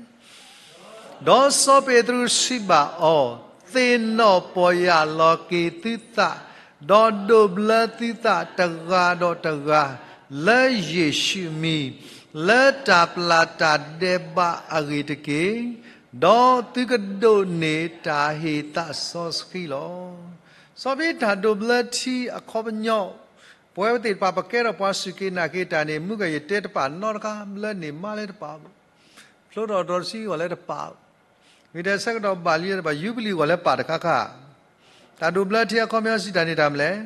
ဒီးစီၤပ့းတရူးစံးဘၣ်အီၤ, သ့ၣ်နီၣ်ပီၢ်ယၢ်လီၤက့ၤသုသး, ဒီးဒိးဘျၢသုသးတဂၤဒီးတဂၤ လၢယ့ၣ်ၡူးအမံၤ, လၢတၢ်ပျၢ်တၢ်ဒဲးဘးအဂ့ၢ်တက့ၢ်. ဒီးသုကဒိးန့ၢ်တၢ်ဟ့ၣ်သးစီဆှံလီၤ. စီၤပ့းတရူးဒိးဘျၢထံအခီပညီ ပဝဲသ့ၣ်တဖၣ် ပကဲထီၣ်ပှၤစူၢ်က့ၤနာ်က့ၤတၢ်န့ၣ် မုၢ်ဂီၤယတဲတပာ်နီတခါ ဘျၢန့ၢ်မါလၢတပာ်, ဖျိထီၣ်ဒီးတဆံဂီၤလၢတပာ်, မ့ၢ်တဲဆၢကတီၢ်ဘၣ်လံတပာ် ယူဘလံၤဂီၤလၢပာ်တခါခါ, တၢ်ဒိးဘျၢထံအခီပညီစံးတၢ်န့ၣ်တၢ်မနုၤလဲၣ်,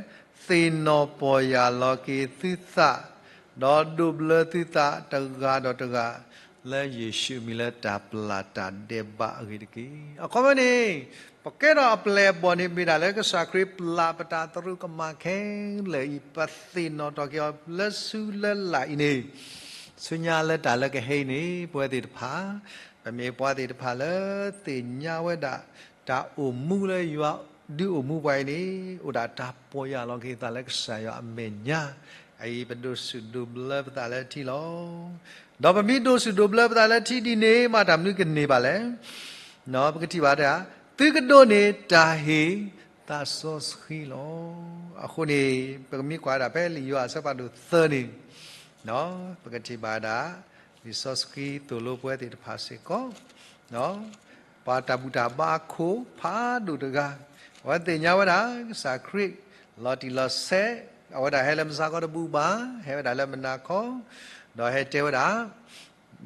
သ့ၣ်နီၣ်ပီၢ်ယၢ်လီၤက့ၤသုသး, ဒီးဒိးဘျၢသုသးတဂၤဒီးတဂၤ, လၢယ့ၣ်ၡူးအမံၤလၢတၢ်ပျၢ်တၢ်ဒဲးဘးအဂ့ၢ်တက့ၢ်. အခီပညီန့ၣ် ပကဲထီၣ်အပျဲၢ်အဘီၣ်န့ၣ် မ့ၢ်ဒၣ်လၢကစၢ်ခရံာ်ပျၢ်ပတၢ်သရူးကမၣ်ခဲလၢာ်အံၤ ပသ့ၣ်နီၣ်ထီၣ်က့ၤအီၤလၢဆူလၢလာ်အံၤန့ၣ်, ဆူညါလၢတၢ်လၢကဟဲအံၤန့ၣ် ပဝဲသ့ၣ်တဖၣ် ပမ့ၢ်ပှၤသ့ၣ်တဖၣ်လၢသ့ၣ်ညါဝဲဒၣ် တၢ်အိၣ်မူလၢယွၤဒုးအိၣ်မူပှၤအံၤန့ၣ် အိၣ်ဒၣ်တၢ်ပီၢ်ယၢ်လီၤက့ၤသးလၢကစၢ်ယွၤအမဲာ်ညါ, အအံၤပဒိးဆူၣ်ဒိးဘျၢပသးလၢထံလီၤ. ဒီးပမ့ၢ်ဒိးဆူၣ်ဒိးဘျၢပသးလၢထံဒ်န့ၣ် မ့ၢ်တၢ်မနုၤကန့ၢ်ဘၣ်လဲၣ်. ပကထံၣ်ဘၣ်တၢ်, သုကဒိးန့ၢ်တၢ်ဟ့ၣ်သးစီဆှံလီၤ. အဃိန့ၣ် ပကမ့ၢ်ကွၢ်ဒၣ်ဖဲလံာ်ယိၤဟၣ်အဆၢဖးဒိၣ်သၢန့ၣ်, ပကထံၣ်ဘၣ်ဒၣ် လံာ်စီဆှံသိၣ်လိပဝဲသ့ၣ်တဖၣ်စ့ၢ်ကီး ပှၤတၢ်ဘူၣ်တၢ်ဘါအခိၣ်ဖးဒိၣ်တဂၤ, အဝဲသ့ၣ်ညါဝဲဒၣ် ကစၢ်ခရံာ် လီၤတံၢ်လီၤဆဲး, အဝဲဒၣ်ဟဲလၢမုၢ်ဆါခီတဘူးဘၣ်, ဟဲဝဲဒၣ်လၢမုၢ်နၤခီ, ဒီးဟဲတဲဝဲဒၣ်,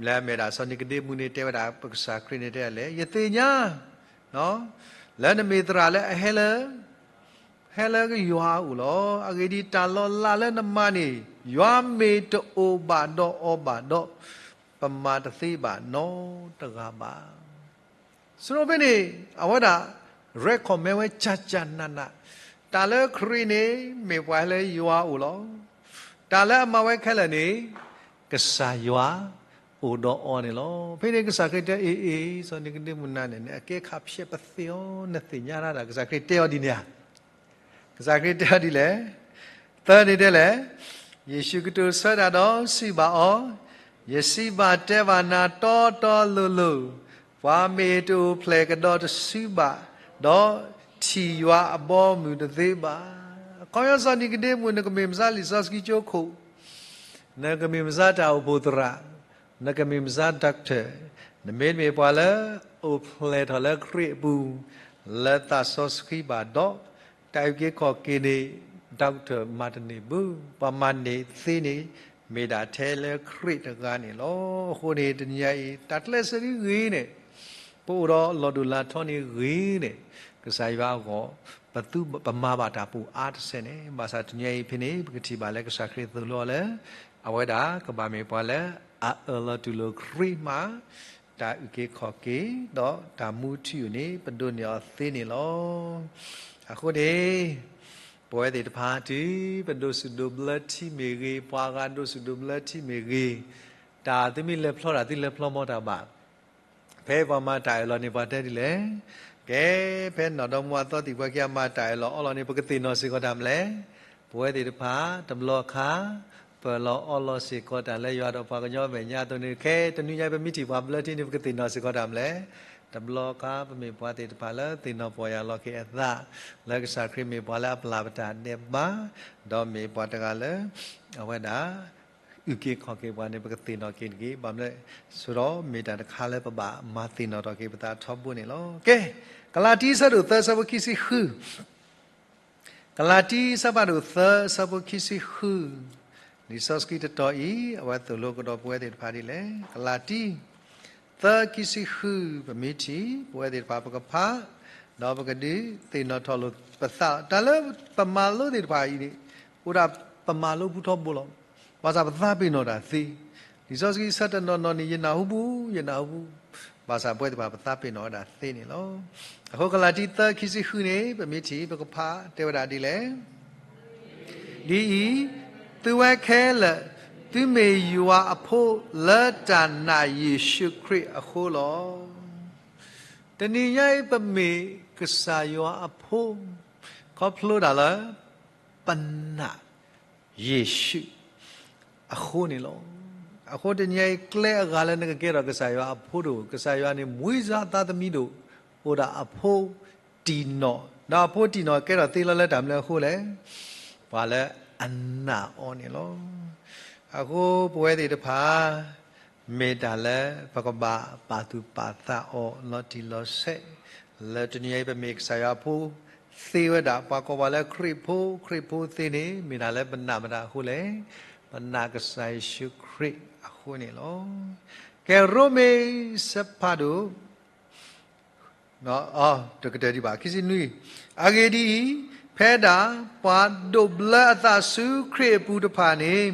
လၢအမ့ၢ်ဒၣ်စီၤနံၤကဒ့မူးန့ၣ် တဲဝဲဒၣ် ပကစၢ်ခရံာ်န့ၣ်တဲလဲၣ်, ယသ့ၣ်ညါ လၢနမ့ၢ်သရၣ်လၢအဟဲလၢ ဟဲလၢယွၤအအိၣ်လီၤ. အဂ့ၢ်ဒ်အံၤ, တၢ်လီၤလးလၢနမၤန့ၣ် ယွၤမ့ၢ်တအိၣ်ဘၣ်ဒီးအီၤဘၣ်ဒီး, ပမၤတသ့ဘၣ်နီတဂၤဘၣ်. စံးဖဲန့ၣ် အဝဲဒၣ် recommend ဝဲ ကၢ်ကၢ်နးနး, တၢ်လၢခရံာ်န့ၣ် မ့ၢ်ပှၤဟဲလၢယွၤအအိၣ်လီၤ. တၢ်လၢအမၤဝဲခဲလၢာ်န့ၣ် ကစၢ်ယွၤအိၣ်ဒီးအီၤန့ၣ်လီၤ. ဖဲန့ၣ်ကစၢ်ခရံာ်တဲ အ့ အ့ စီၤနံၤကဒ့မူး နၤန့ၣ် နကဲခးဖျဲးပသ့အီၤ, နသ့ၣ်ညါတၢ် ကစၢ်ခရံာ်တဲအီၤဒ်န့ၣ်ဧါ. ကစၢ်ခရံာ်တဲအီၤဒ်လဲၣ်. သၢန့ၣ်တဲလဲၣ်, ယ့ၣ်ၡူးကတိၤဆၢတၢ်ဒီးစံးဘၣ်အီၤ, ယစံးဘၣ်တဲဘၣ်နၤတီတီလိၤလိၤ, ပှၤမ့ၢ်တအိၣ်ဖျဲၣ်ကဒီးတစုဘၣ်, ဒီးထံၣ်ယွၤအဘီအမုၢ်တသ့ဘၣ်. အခီပညီစီၤနံၤကဒ့မူး နကမ့ၢ်မစါလံာ်စီဆှံကၠိခိၣ်, နကမ့ၢ်မစါတၢ်အိၣ်ဖှိၣ်သရၣ်, နကမ့ၢ်မစါ doctor, နမ့တမ့ၢ်ပှၤလၢအိၣ်ဖျဲၣ်ထီၣ်လၢခရံာ်အပူၤ လၢသးစီဆှံဘၣ်ဒီး, တၢ်အုၣ်က့ၤခီၣ်က့ၤန့ၣ် doctor မၤတန့ၢ်ဘၣ်, ပှၤမၤန့ၢ်သ့န့ၣ် မ့ၢ်ဒၣ်ထဲလၢခရံာ်တဂၤန့ၣ်လီၤ. အဃိန့ၣ် တနံၤအံၤ တၢ်ကျဲးစၢးဒ်ဂ့ၤန့ၣ်, ပအိၣ်ဒီးလီၢ်ဒိၣ်လၢ်ထီန့ၣ်ဂ့ၤန့ၣ်, က ကစၢ်ယွၤအဂီၢ် ပသူ ပမၤဘၣ်တၢ်ပူၤအါတစဲးန့ၣ်, ဘၣ်ဆၣ်တနံၤအံၤဖဲန့ၣ် ပကထံၣ်ဘၣ်လၢကစၢ်ခရံာ်သိၣ်လိအီၤလၢ အဝဲဒၣ်ကဘၣ်မ့ၢ်ပှၤလၢအအၢၣ်လီၤတူၢ်လိာ်ခရံာ်မး, တၢ်အုၣ်က့ၤခီၣ်က့ၤ ဒီးတၢ်မူထူယိာ်န့ၣ် ပဒိးန့ၢ်အီၤသ့န့ၣ်လီၤ. အဃိန့ၣ် ပဝဲသ့ၣ်တဖၣ်တုၤ ပဒိးစူၣ်ဒိးဘျၢထံမ့ၢ်ဂ့ၤ, ပှၤဂၤဒိးစူၣ်ဒိးဘျၢထံမ့ၢ်ဂ့ၤ, တၢ်သုမ့ၢ်လဲၤဖျီတၢ် သုလဲၤဖျီမီတၢ်ဘၣ်. ဖဲပှၤမၤတၢ်အၢၣ်လီၤန့ၣ် ပှၤတဲဒ်လဲၣ်. ကဲ, ဖဲနီၢ်ဒီမါဝၤသီသံၣ်ပှၤခံဂၤမၤတၢ်အၢၣ်လီၤအီလီၤန့ၣ် ပကသ့ၣ်နီၣ်စ့ၢ်ကီးတၢ်မနုၤလဲၣ်. ပဝဲသ့ၣ်တဖၣ် တဘျီအခါ ပအၢၣ်လီၤအီလီၤစ့ၢ်ကီးတၢ်လၢယွၤဒီးပှၤကညီအမဲာ်ညါအသိးန့ၣ် ခဲတနွံညါအံၤ ပမ့ၢ်ထံၣ်ပှၤဘျၢထံန့ၣ် ပကသ့ၣ်နီၣ်စ့ၢ်ကီးတၢ်မနုၤလဲၣ်. တဘျီအခါ ပမ့ၢ်ပှၤသ့ၣ်တဖၣ်လၢသ့ၣ်နီၣ်ပီၢ်ယၢ်လီၤက့ၤအသး လၢကစၢ်ခရံာ်မ့ၢ်ပှၤလၢအပျၢ်ပတၢ်ဒဲးဘး, ဒီးမ့ၢ်ပှၤတဂၤလၢ အဝဲဒၣ် အုၣ်က့ၤခီၣ်က့ၤပှၤန့ၣ် ပကသ့ၣ်နီၣ်က့ၤတဂ့ၤ. ဘၣ်မနုၤလဲၣ်, ဆိဒီးမ့ၢ်တၢ်တခါလၢပဘၣ်မၤသ့ၣ်နီၣ်ထီၣ်က့ၤပသးထီဘိန့ၣ်လီၤ. ကဲ, ကလၤတံ အဆၢဒိၣ်သၢ အဆၢဖိခံဆံဃု, ကလၤတံ အဆၢဖးဒိၣ်သၢ အဆၢဖိခံဆံဃု, လံာ်စီဆှံတတီၤအံၤ အဝဲသိၣ်လိကဒီးပဝဲသ့ၣ်တဖၣ်ဒ်လဲၣ်. ကလၤတံ သၢ ခံဆံဃု, ပမ့ၢ်ထံၣ် ပဝဲသ့ၣ်တဖၣ်ပကဖး, ဒီးပကဒုးသ့ၣ်နီၣ်ထီၣ်လိာ်ပသး, တၢ်လၢပမၤလိသ့ၣ်တဖၣ်အံၤန့ၣ် အိၣ်ဒၣ်ပမၤလိပူထီဘိလီၤ. ဘၣ်ဆၣ်ပသးပ့ၤနီၣ်တၢ်သ့, လံာ်စီဆှံဆၢတနီၤနီၤန့ၣ် ယနၢ်ဟူပူ, ယနၢ်ဟူပူ, ဘၣ်ဆၣ်ပဝဲသ့ၣ်တဖၣ်ပသးပ့ၤနီၣ်ဝဲဒၣ်သ့န့ၣ်လီၤ. အဃိကလၤတံ သၢ ခံဆံဃုန့ၣ် ပမ့ၢ်ထံၣ် ပကဖးတဲဝဲဒၣ်ဒ်လဲၣ်. ဒ်အံၤ, သုဝဲခဲလၢာ် သုမ့ၢ်ယွၤအဖိလၢတၢ်နာ်ယ့ၣ်ၡူးခရံာ်အဃိလီၤ. တနံၤညါအံၤ ပမ့ၢ်ကစၢ်ယွၤအဖိ ခီဖျိဒၣ်လၢ ပနာ်ယ့ၣ်ၡူးအဃိန့ၣ်လီၤ. အဃိတနံၤညါအံၤ ကျဲအဂၤလၢနကကဲထီၣ်ကစၢ်ယွၤအဖိတအိၣ်, ကစၢ်ယွၤန့ၣ် မွေးစားသားသမီးတအိၣ်, အိၣ်ဒၣ်အဖိတံၢ်နီၢ်, ဒီးအဖိတံၢ်နီၢ်ကဲထီၣ်သ့လီၤလၢတၢ်မနုၤအဃိလဲၣ်, ပှၤလၢအနာ်အီၤန့ၣ်လီၤ. အဃိပဝဲသ့ၣ်တဖၣ် မ့ၢ်တၢ်လၢပကဘၣ်ပာ်သူၣ်ပာ်သးအီၤလီၤတံၢ်လီၤဆဲး, လၢတနံၤအံၤပမ့ၢ်ကစၢ်ယွၤအဖိသ့ဝဲဒၣ်, ပှၤကိးပှၤလၢခရံာ်ဖိ, ခရံာ်ဖိသ့န့ၣ် မ့ၢ်တၢ်လၢပနာ်မတၤအဃိလဲၣ်, ပနာ်ကစၢ်ယ့ၣ်ၡူးခရံာ်အဃိန့ၣ်လီၤ. ကဲ ရိမ့ၤ အဆၢဖးဒိၣ် တကတၢၢ်ဒံးဘၣ်, ခံဆံနွံ, အဂ့ၢ်ဒ်အံၤ, ဖဲဒၣ်ပှၤဒိးဘျၢအသးဆူခရံာ်အပူၤတဖၣ်န့ၣ်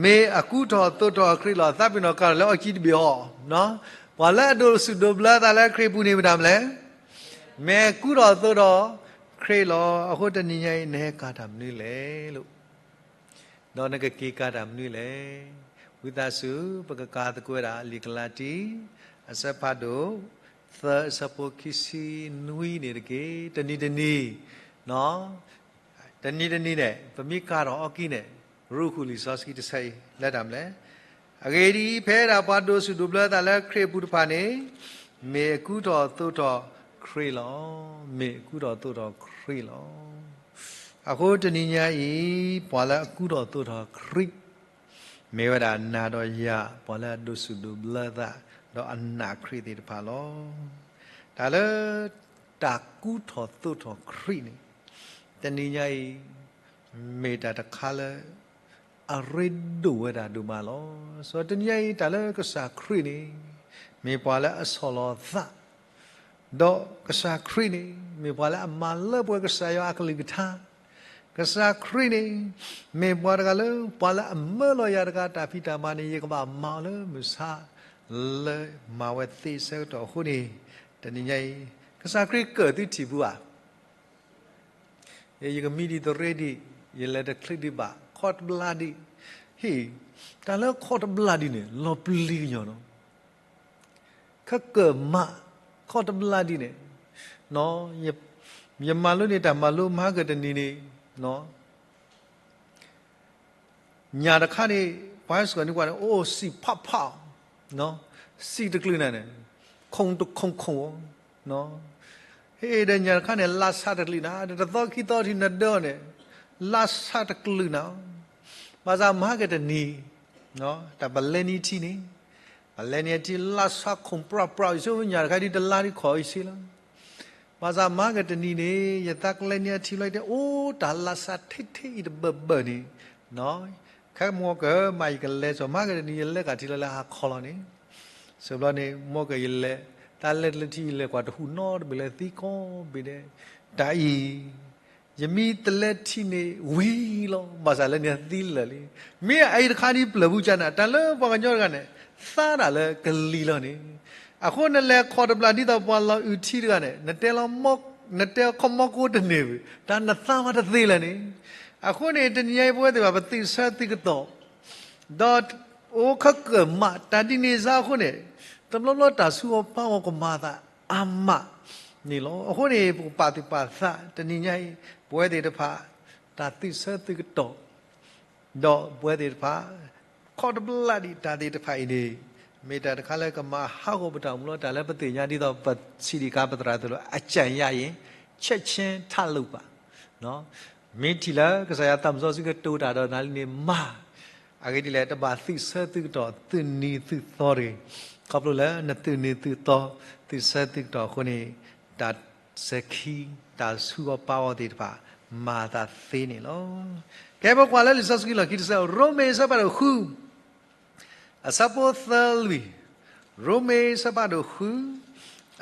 မ့ၢ်အကူထီၣ်သိးထီၣ်ခရံာ်လီၤ. သးပ့ၤနီၣ်ကးထီၣ်လၢအီၣ်ကံတဘ့ၣ်အီၤ, ပှၤလၢအဒိးစူၣ်ဒိးဘျၢအသးလၢခရံာ်အပူၤန့ၣ် မ့ၢ်တၢ်မနုၤလဲၣ်, မ့ၢ်အကူထီၣ်သိးထီၣ်ခရံာ်လီၤ. အဃိတနံၤညါအံၤ နဟဲကၤတၢ်မနုၤလဲၣ်လိၤ ဒီးနကက့ၤကၤတၢ်မနုၤလဲၣ်. ဝံသးစူၤ ပကကၤသကိးဝဲဒၣ်လံာ်ကလၤတံ အဆၢဖးဒိၣ် သၢအဆၢဖိခံဆံနွံန့ၣ်တက့ၢ်. တနံၤတနံၤ, တနံၤတနံၤန့ၣ် ပမ့ၢ်ကၤထီၣ်အီၤကံန့ၣ် ရူၢ်ဃုာ်လံာ်စီဆှံတဆၢအံၤ လၢတၢ်မနုၤလဲၣ်. အဂ့ၢ်ဒ်အံၤ, ဖဲဒၣ်ပှၤဒိးစူၣ်ဒိးဘျၢသးလၢခရံာ်အပူၤတဖၣ်န့ၣ် မ့ၢ်အကူထီၣ်သိးထီၣ်ခရံာ်လီၤ. မ့ၢ်အကူထီၣ်သိးထီၣ်ခရံာ်လီၤ. အဃိတနံၤညါအံၤ ပှၤလၢအကူထီၣ်သိးထီၣ်ခရံာ် မ့ၢ်ဝဲဒၣ်နၤဒီးယၤ ပှၤလၢအဒိးစူၣ်ဒိးဘျၢသး ဒီးအနာ်ခရံာ်သ့ၣ်တဖၣ်လီၤ. တၢ်လၢ တၢ်ကူထီၣ်သိးထီၣ်ခရံာ်န့ၣ် တနံၤညါအံၤ မ့ၢ်တၢ်တခါလၢ အရ့ဒိၣ်ဝဲဒၣ်ဒိၣ်မးလီၤ. စီၤတနံၤညါအံၤ တၢ်လၢကစၢ်ခရံာ်န့ၣ် မ့ၢ်ပှၤလၢအဆီၣ်လီၤသး ဒီးကစၢ်ခရံာ်န့ၣ် မ့ၢ်ပှၤလၢအမၤလၢပှဲၤကစၢ်ယွၤအကလုၢ်ကထါ, ကစၢ်ခရံာ်န့ၣ် မ့ၢ်ပှၤတဂၤလၢ ပှၤလၢအမၢလီၤယၤတဂၤတၢ်ဖံးတၢ်မၤန့ၣ် ယကဘၣ်မၤအီၤလၢမုၢ်ဆါ လၢမၤဝဲသ့ဆၢကတီၢ်အဃိန့ၣ် တနံၤညါအံၤ ကစၢ်ခရံာ်ကၢၣ်သုထံၣ်ပူၤဧါ. ယကမံဒံးသရ့ဒံး, ယလဲၤတချုးဒံးဘၣ်, ခီၣ်တဘျါဒံး, ဟ့ၣ်, တၢ်လၢခီၣ်တဘျါဒံးန့ၣ် လီၤပျံၤကညီၤနီၤ. ခဲကၢၣ်မး ခီၣ်တဘျါဒံးန့ၣ်, ယမၤလိန့ၢ်တၢ်မၤလိမဟါကတနံၤန့ၣ်, ညၣ်တခါန့ၣ် ပှၤဟဲစ့ၢ်ကီးန့ၢ်ကွၢ်န့ၣ် အိၣ်စံၣ်ဖးဖး, စံၣ်တကလုာ်နၤန့ၣ် ခိၣ်တခိၣ်ခိၣ်, ဟ့ၣ်ဒီးညၣ်တခါန့ၣ် လါဆါတကလုာ်နၤ, တသီခံသီထံနဒၢအီၤန့ၣ် လါဆါတကလုာ်နၤ, ဘၣ်ဆၣ်မဟါကတနံၤ တၢ်ပလဲနံၤထံန့ၣ်, ပလဲနံၤအထံလါဆါခိၣ်ပြးပြး, ယဆိကမိၣ်ညၣ်တခါဒ်တလါဒ်ခီၣ်အံၤစ့လီၤ. ဘၣ်ဆၣ်မဟါကတနံၤန့ၣ် ယသးကလဲနံၤအထံလီၤတဲ အိၣ်တၢ်လါဆါထဲထဲအံၤတဘၢၣ်ဘၢၣ်န့ၣ်, ခဲမီကၢၢ်မးယကလဲၤစီၤ မဟါကတနံၤ ယလဲၤကၣ်ထံလီၤလၢဟါခီလီၤန့ၣ်, စံးဘျီန့ၣ် မီကၢၢ်ယလဲၤ တၢ်လဲၤတလဲၤထံၣ်လဲၤကွၢ်တဟူးနီတဘ့ၣ်လၢသံကိးဘ့ၣ်ဒဲး, တၢ်အံၤ ယမ့ၢ်တလဲၤထံၣ်န့ၣ်ဝံၤလီၤ, ဘၣ်ဆၣ်လၢန့ၣ်သံလၢာ်လံ. မ့ၢ်အအံၤတခါဒ်ပျၢၤပူၤကၢ်န့ၣ် တၢ်လၢပှၤကညီတဂၤန့ၣ် သါတၢ်လၢကလံၤလီၤန့ၣ်, အဃိနလဲၤခီၣ်တဘျီဒ်သိးပှၤလီၤအုးထံတဂၤန့ၣ် နတဲလီၤ နတဲခီမီကိတန့ၢ်ဘၣ်, တၢ်နသါမးတသ့လၢာ်န့ၣ်. အဃိန့ၣ် တနံၤညါအံၤ ပဝဲသ့ၣ်တဖၣ် ပသုးဆၢသုးကတီၢ် ဒီးအိၣ်ခဲကၢၣ်မး တၢ်ဒ်န့ၣ်စ့ၢ်အဃိန့ၣ်, တဘျီဘျီတၢ်ဆူးအီၣ်ပာ်အီၣ်ကမၤအသးအါမးန့ၣ်လီၤ. အဃိန့ၣ် ပကပာ်သူၣ်ပာ်သး တနံၤညါအံၤ ပဝဲသ့ၣ်တဖၣ် တၢ်သုးဆၢသုးကတီၢ် ဒီးပဝဲသ့ၣ်တဖၣ် ခီၣ်တဘျီဒံးတၢ်သ့ၣ်တဖၣ်အံၤန့ၣ် မ့ၢ်တၢ်တခါလၢကမၤဟးဂီၤပတၢ်အိၣ်မူလီၤ. တၢ်လၢပသ့ၣ်ညါဒ်သိးပစံးဒံးခါပသရၣ်သိၣ်လိ အကြံရရင် ချက်ချင်းထလုပ်ပါ. မ့ၢ်ထံၣ်လၢကစၢ်ယွၤသးစီဆှံကတိၤတၢ်ဒီးနၤလံန့ၣ်မၤ, အဂ့ၢ်ဒ်လဲၣ် တဘၣ်သုးဆၢသုးကတီၢ် သုးနံၤသုးသီတဂ့ၤ. ခီဖျိလၢနသုးနံၤသုးသီ သုးဆၢသုးကတီၢ်အဃိန့ၣ်, တၢ်စဲၤခံ တၢ်ဆူးအီၣ်ပာ်အီၣ်သ့ၣ်တဖၣ် မၤသးသ့န့ၣ်လီၤ. ကဲ ပကွၢ်လၢလံာ်စီဆှံလီၢ်ခံတဆၢ ရိမ့ၤအဆၢဖးဒိၣ်ဃု အဆၢဖိသၢလွံၢ်, ရိမ့ၤအဆၢဖးဒိၣ်ဃု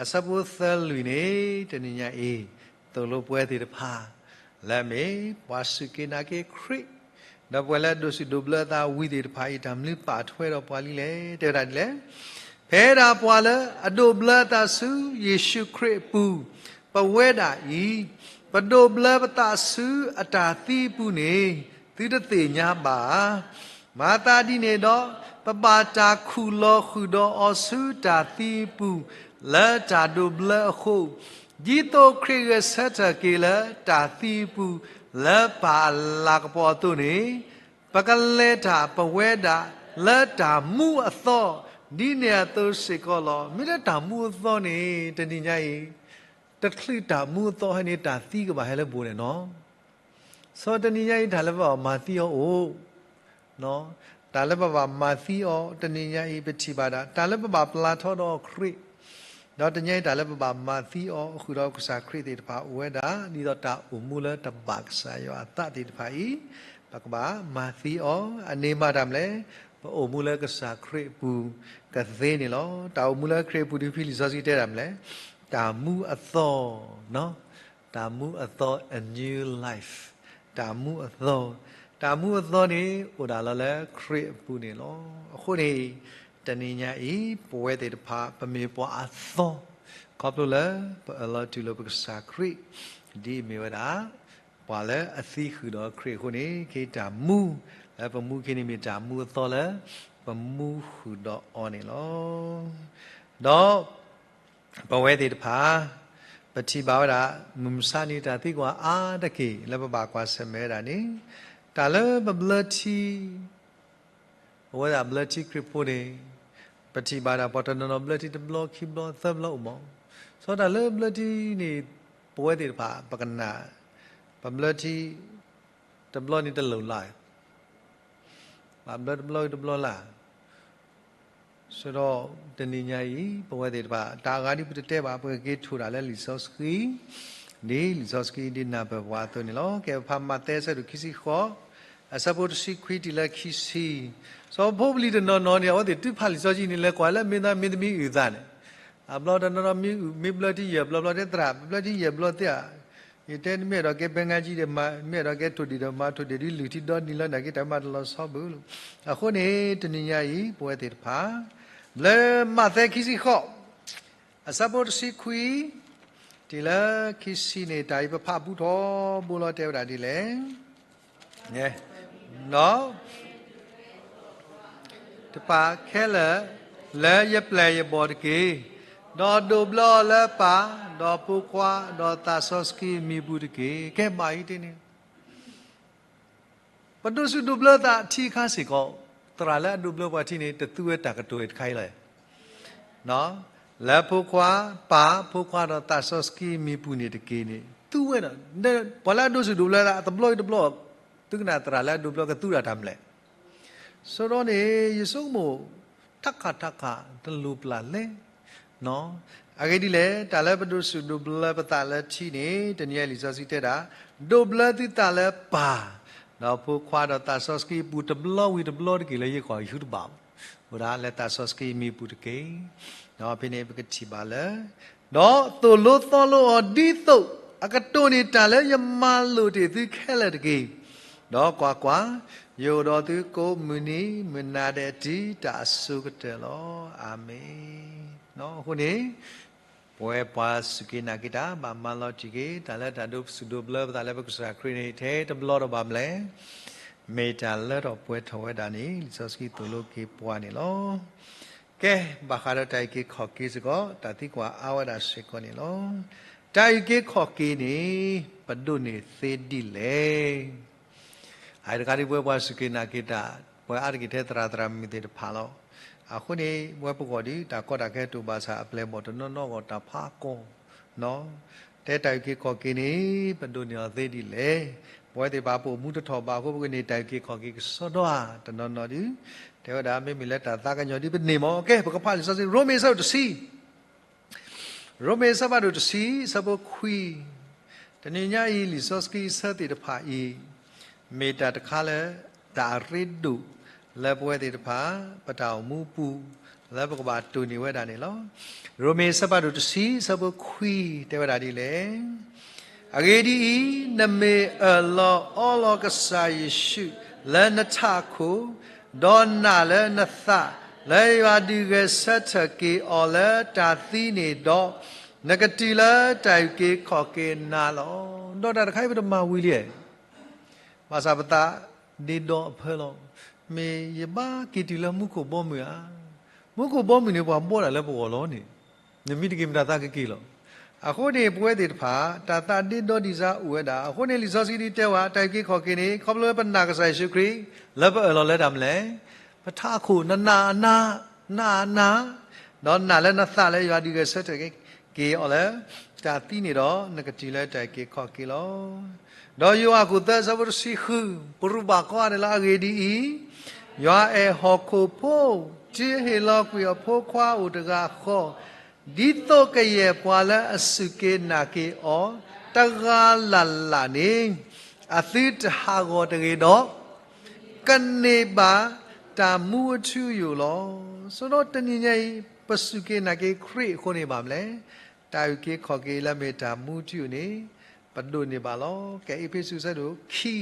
အဆၢဖိသၢလွံၢ်န့ၣ် တနံၤညါအံၤ သိၣ်လိပဝဲသ့ၣ်တဖၣ် လၢအမ့ၢ်ပှၤစူၢ်က့ၤနာ်က့ၤခရံာ် ဒီးပဝဲလၢအဒိးစူၣ်ဒိးဘျၢအသးဝံၤသ့ၣ်တဖၣ်အံၤ တၢ်မနုၤပာ်ထွဲဒီးပှၤလံလဲၣ်. တဲဝဲဒၣ်ဒ်လဲၣ်, ဖဲဒၣ်ပှၤလၢအဒိးဘျၢအသးဆူယ့ၣ်ၡူးခရံာ်အပူၤ, ပဝဲဒၣ်အံၤ ပဒိးဘျၢပသးဆူအတၢ်သံအပူၤန့ၣ် သုတသ့ၣ်ညါဘၣ်ဧါ. မၤသးဒ်န့ၣ်ဒီး ပဘၣ်တၢ်ခူၣ်လီၤဃုာ်ဒီးအီၤဆူတၢ်သံအပူၤ လၢတၢ်ဒိးဘျၢအဃိ, ဒ်သိးခရံာ်ဂဲၤဆၢထၢၣ်က့ၤလၢတၢ်သံအပူၤ လၢပၢ်အလၤကပီၤအသိးန့ၣ်, ပကလဲၤတၢ်ပဝဲဒၣ်လၢတၢ်မူအသီ ဒ်န့ၣ်အသိးစ့ၢ်ကီးလီၤ. မ့ၢ်လၢတၢ်မူအသီန့ၣ် တနံၤညါအံၤ တချုးတၢ်မူအသီဟဲန့ၣ် တၢ်သံကဘၣ်ဟဲလၢပှၤန့ၣ်နီၤ. စီၤတနံၤညါအံၤ တၢ်လၢပဘၣ်မၤသံအီၤအိၣ်, တၢ်လၢပဘၣ်မၤသံအီၤ တနံၤညါအံၤ ပထံၣ်ဘၣ်ဒၣ် တၢ်လၢပဘၣ်ပျၢ်ထီၣ်ဒီးခရံာ်, ဒီးတနံၤညါအံၤ တၢ်လၢပဘၣ်မၤသံအီၤ ဃုာ်ဒီးကစၢ်ခရံာ်သ့ၣ်တဖၣ်အိၣ်ဝဲဒၣ် ဒ်သိးတၢ်အိၣ်မူလၢတဘၣ်ကစၢ်ယွၤအသးသ့ၣ်တဖၣ်အံၤ ပကဘၣ်မၤသံအီၤ အန့ၣ်မၤတၢ်မနုၤလဲၣ်, ပအိၣ်မူလၢကစၢ်ခရံာ်အပူၤကသ့န့ၣ်လီၤ. တၢ်အိၣ်မူလၢခရံာ်အပူၤ ဒ်ဖဲလံာ်စီဆှံတဲတၢ်မနုၤလဲၣ်, တၢ်မူအသီ တၢ်မူအသီ a new life, တၢ်မူအသီ, တၢ်မူအသီန့ၣ် အိၣ်ဒၣ်လီၤလၢခရံာ်အပူၤန့ၣ်လီၤ. အဃိန့ၣ် တနံၤညါအံၤ ပဝဲသ့ၣ်တဖၣ် ပမ့ၢ်ပှၤအသီ, ခီဖျိလၢပအၢၣ်လီၤတူၢ်လိာ်ပကစၢ်ခရံာ် ဒ်အမ့ၢ်ဝဲဒၣ် ပှၤလၢအသံဃုာ်ဒီးခရံာ်အဃိန့ၣ် ခဲအံၤတၢ်မူလၢပမူခဲအံၤန့ၣ် မ့ၢ်တၢ်မူအသီလၢပမူဃုာ်ဒီးအီၤန့ၣ်လီၤ. ဒီး ပဝဲသ့ၣ်တဖၣ် ပထံၣ်ဘၣ်ဝဲဒၣ် မုၢ်မဆါန့ၣ် တၢ်သံကွၢ်အါတက့ၢ်လၢပဘၣ်ကွၢ်ဆၢၣ်မဲာ်ဝဲဒၣ်န့ၣ်, တၢ်လၢပဘျၢထံ, ပဝဲဒၣ်ဘျၢထံခရံာ်ဖိန့ၣ်, ပထံၣ်ဘၣ်ဒၣ်ပှၤတနီၤနီၤဘျၢထံတဘျီခံဘျီသၢဘျီအိၣ်မး, စီၤတၢ်လၢဘျၢထံန့ၣ် ပဝဲသ့ၣ်တဖၣ် ပကနၣ်, ပဘျၢထံ တဘျီန့ၣ်တလိၣ်လၢ် ဘၣ်ဘျၢတဘျီတဘျီလၢ်, ဆၢဒီးတနံၤညါအံၤ ပဝဲသ့ၣ်တဖၣ် တၢ်အဂၤဒ်ပတတဲဘၣ် ပကက့ၤထိၣ်တၢ်လၢလံာ်စီဆှံ, ဒ်လံာ်စီဆှံဒ်နၢ်ပၢၢ်ပှၤအသိးန့ၣ်လီၤ. ကဲပဖးမးသဲအဆၢဒိၣ်ခံဆံဃိး, အဆၢဖိတဆံခွံတုၤလၢခံဆံ, စီၤဖိပလံၤတနီၤနီၤန့ၣ် အဝဲသ့ၣ်တုၤဖးလံာ်စီဆှံန့ၣ် လဲၤကွၢ်လၢမ့ၢ်သးမ့ၢ်သမံအုၣ်သးန့ၣ်, အဘျီတနီၤနီၤမ့ၢ်အုၣ်မ့ၢ်ဘျၢထံယဲၢ်ဘျီဘျီ တဲသရၣ် ပဘျၢထံယဲၢ်ဘျီသ့ဧါ, ယတဲနမ့ၢ်အဲၣ်ဒိးကဲဘဲငါကံဒီးမၤ မ့ၢ်အဲၣ်ဒိးကဲထိၣ်ဒံးဒီးမၤထိၣ်ဒံး ဒ်လုၢ်ထံဒီနံၤလီၤ နာ်က့တၢ်မၤတလီၤဆီဘၣ်လီၤ. အဃိန့ၣ် တနံၤညါအံၤ ပဝဲသ့ၣ်တဖၣ် လၢမးသဲခံဆံဃိး အဆၢဖိတဆံခွံ တုၤလၢခံဆံန့ၣ် တၢ်အံၤပဖးဘူးထီဘိလီၤ တဲဝဲဒၣ်ဒ်လဲၣ်, ဒီး တဖၣ်ခဲလၢာ် လၢယပျဲၢ်ယဘီၣ်တက့ၢ်. ဒီးဒိးဘျၢအီၤလၢပၢ်, ဒီးဖိခွါ, ဒီးသးစီဆှံအမံၤပူၤတက့ၢ်. ကဲဘၣ်အံၤတ့ၢ်န့ၣ် ပဒိးစူၣ်ဒိးဘျၢသးထံအခါစ့ၢ်ကီး, သရၣ်လၢအဒိးဘျၢပှၤထံန့ၣ် တသူဝဲတၢ်ကတိၤတခါအံၤလီၤ. လၢဖိခွါ, ပၢ်, ဖိခွါဒီးသးစီဆှံမံၤပူၤန့ၣ်တက့ၢ်န့ၣ် သူဝဲဒီး ပှၤလၢအဒိးစူၣ်ဒိးဘျၢသးတဘျီတဘျီ, သုကနၣ်သရၣ်လၢအဒိးဘျၢကသူတၢ်တၢ်မလဲၣ်. ဆိဒီးန့ၣ် ယဆိကမိၣ် ထးခးထးခးတလိၣ်ပျၢ်လဲၣ် အဂ့ၢ်ဒ်လဲၣ်, တၢ်လၢပဒိးစူၣ်ဒိးဘျၢပသးလၢထံန့ၣ် တနံၤအံၤလံာ်စီဆှံတဲဒၣ်, ဒိးဘျၢသုသးလၢပၢ်, ဒီးဖိခွါဒီးသးစီဆှံအပူၤတဘျီဝံၤတဘျီတက့ၢ်လၢယဂီၢ်ယဟုတဘၣ်ဘၣ်. အိၣ်ဒၣ်လၢသးစီဆှံမံၤပူၤတက့ၢ်. ဒီးဖဲန့ၣ်ပကထံၣ်ဘၣ်လၢ ဒီးသိၣ်လိသီလိအီၤ ဒ်သိးအကတိၢ်န့ၢ်တၢ်လၢယမၤလိာ်တ့ၢ်သုခဲလၢာ်တက့ၢ်. ဒီးကွၢ်ကွၢ်, ယအိၣ်ဒီးသုကိးမုၢ်နံၤမုၢ်နၤဒဲးတုၤတၢ်အစိၤကတၢၢ်လီၤ. အၤမ့ၣ်. အဃိန့ၣ် ပဝဲပှၤစူၢ်က့ၤနာ်က့ၤတၢ် ဘၣ်မၤလီၤတံၢ်က့ၤ တၢ်လၢတၢ်ဒိးစူၢ်ဒိးဘျၢပသးလၢပကစၢ်ခရံာ်န့ၣ် ထဲတဘျီဒီးဘၣ်မလဲၣ်. မ့ၢ်တၢ်လၢထီၣ်ပှဲၤထီၣ်ဝဲဒၣ်န့ၣ် လံာ်စီဆှံသိၣ်လိက့ၤပှၤန့ၣ်လီၤ. ကဲ, ဘၣ်ဃးဒီးတၢ်အုၣ်က့ၤခီၣ်က့ၤစ့ၢ်ကီး တၢ်သံကွၢ်အါဝဲဒၣ်စ့ၢ်ကီးန့ၣ်လီၤ. တၢ်အုၣ်က့ၤခီၣ်က့ၤန့ၣ် ပဒိးန့ၢ်သ့ဒ်လဲၣ်. အတခါဒ်ပဝဲပှၤစူၢ်က့ၤနာ်က့ၤတၢ် ပှၤအါတက့ၢ်ထဲသရၣ်သရၣ်မုၣ်သ့ၣ်တဖၣ်လီၤ. အဃိန့ၣ် ပဝဲပဂီၢ်ဒီး တၢ်ကီတၢ်ခဲတိၢ်ဘၣ်ဆၣ် အပျဲၢ်အဘီၣ်တနီၤနီၤဂီၢ်တၢ်ဖးကီၢ်, တဲတၢ်အုၣ်က့ၤခီၣ်က့ၤန့ၣ် ပဒိးန့ၢ်အီၤသ့ဒ်လဲၣ်. ပဝဲသ့ၣ်တဖၣ်ပအိၣ်မူတထီၣ်ဘးအဃိ ပကန့ၢ်တၢ်အုၣ်က့ၤခီၣ်က့ၤကစီဒီဧါ တနီၤနီၤဒီး တဲဝဲဒၣ်မ့မ့ၢ်လၢတၢ်သးကညီၤဒီးပန့ၢ်မး. ကဲ, ပကဖးလံာ်စီဆှံ ရိမ့ၤအဆၢဒိၣ်တဆံ ရိမ့ၤအဆၢဖးဒိၣ်တဆံ အဆၢဖိခွံ, တနံၤညါအံၤလံာ်စီဆှံအဆၢသ့ၣ်တဖၣ်အံၤ မ့ၢ်တၢ်တခါလၢ တၢ်အရ့ဒိၣ်လၢပဝဲသ့ၣ်တဖၣ် ပတၢ်အိၣ်မူပူၤ လၢပကဘၣ်တိၢ်န့ၢ်ဝဲဒၣ်န့ၣ်လီၤ. ရိမ့ၤအဆၢဖးဒိၣ်တဆံ အဆၢဖိခွံ တဲဝဲဒၣ်ဒ်လဲၣ်. အဂ့ၢ်ဒ်အံၤ, နမ့ၢ်အၢၣ်လီၤအီလီၤကစၢ်ယ့ၣ်ၡူးလၢနထးခိၣ်, ဒီးနာ်လၢနသးလၢယွၤဒုးဂဲၤဆၢထၢၣ်က့ၤအီၤလၢတၢ်သံန့ၣ်ဒီး, နကတုၤလၢတၢ်အုၣ်က့ၤခီၣ်က့ၤနၤလီၤ. ဒီးတၢ်တခါအံၤပတမၤဝံၤလံဧါ. ဘၣ်ဆၣ်ပသးဒ့ဒီအဖၢလီၤ. မ့ၢ်ယဘၣ်က့ၤတုၤလၢမူခိၣ်ဘီမုၢ်ဧါ. မူခိၣ်ဘီမုၢ်န့ၣ် ပှၤဘီဒၣ်လၢပဂီၢ်လီၤန့ၣ်, နမ့ၢ်တက့ၤမတၤသးကက့ၤလီၤ. အဃိန့ၣ် ပဝဲသ့ၣ်တဖၣ် တၢ်သးဒ့ဒီဒံးစါအိၣ်ဝဲဒၣ်. အဃိန့ၣ် လံာ်စီဆှံဒ်တဲဝဲ တၢ်အုၣ်က့ၤခီၣ်က့ၤန့ၣ် ခီဖျိလၢပနာ်ကစၢ်ယ့ၣ်ၡူးခရံာ် လၢပအၢၣ်လီၤလၢတၢ်မနုၤလဲၣ်. ပထးခိၣ် နနာ်အနာ်, နာ်အနာ်, ဒီးနာ်လၢနသးလၢယွၤဒုးဂဲၤဆၢထၢၣ်က့ၤအီၤလၢ တၢ်သံန့ၣ်ဒီး နကတုၤလၢတၢ်အုၣ်က့ၤခီၣ်က့ၤလီၤ. ဒီးယိၤဟၣ်ခိၣ်သၢ အဆၢဖိတဆံဃု, ပရူးဘၣ်ကိးဂၤဒဲးလၢအဂ့ၢ်ဒ်အံၤ, ယွၤအဲၣ်ဟီၣ်ခိၣ်ဖိ, တုၤအဟ့ၣ်လီၤကွံာ်အဖိခွါအိၣ်တဂၤဃီ, ဒ်သိးကယဲၢ်ပှၤလၢအစူၢ်က့ၤနာ်က့ၤအီၤ တဂၤလၢ်လၢ်န့ၣ်, အသုတဟးဂီၤတဂ့ၤဒီး ကန့ၢ်ဘၣ်တၢ်မူအထူအယိာ်လီၤ. ဆိုတော့ တနံၤညါအံၤ ပစူၢ်က့ၤနာ်က့ၤခရံာ်အဃိန့ၣ်ဘၣ်မနုၤလဲၣ်, တၢ်အုၣ်က့ၤခီၣ်က့ၤလၢမ့ၢ်တၢ်မူထူအယိာ်န့ၣ် ပဒိးန့ၢ်ဘၣ်လီၤ. ကဲ အ့းဖ့းစူးအဆၢဒိၣ်ခံ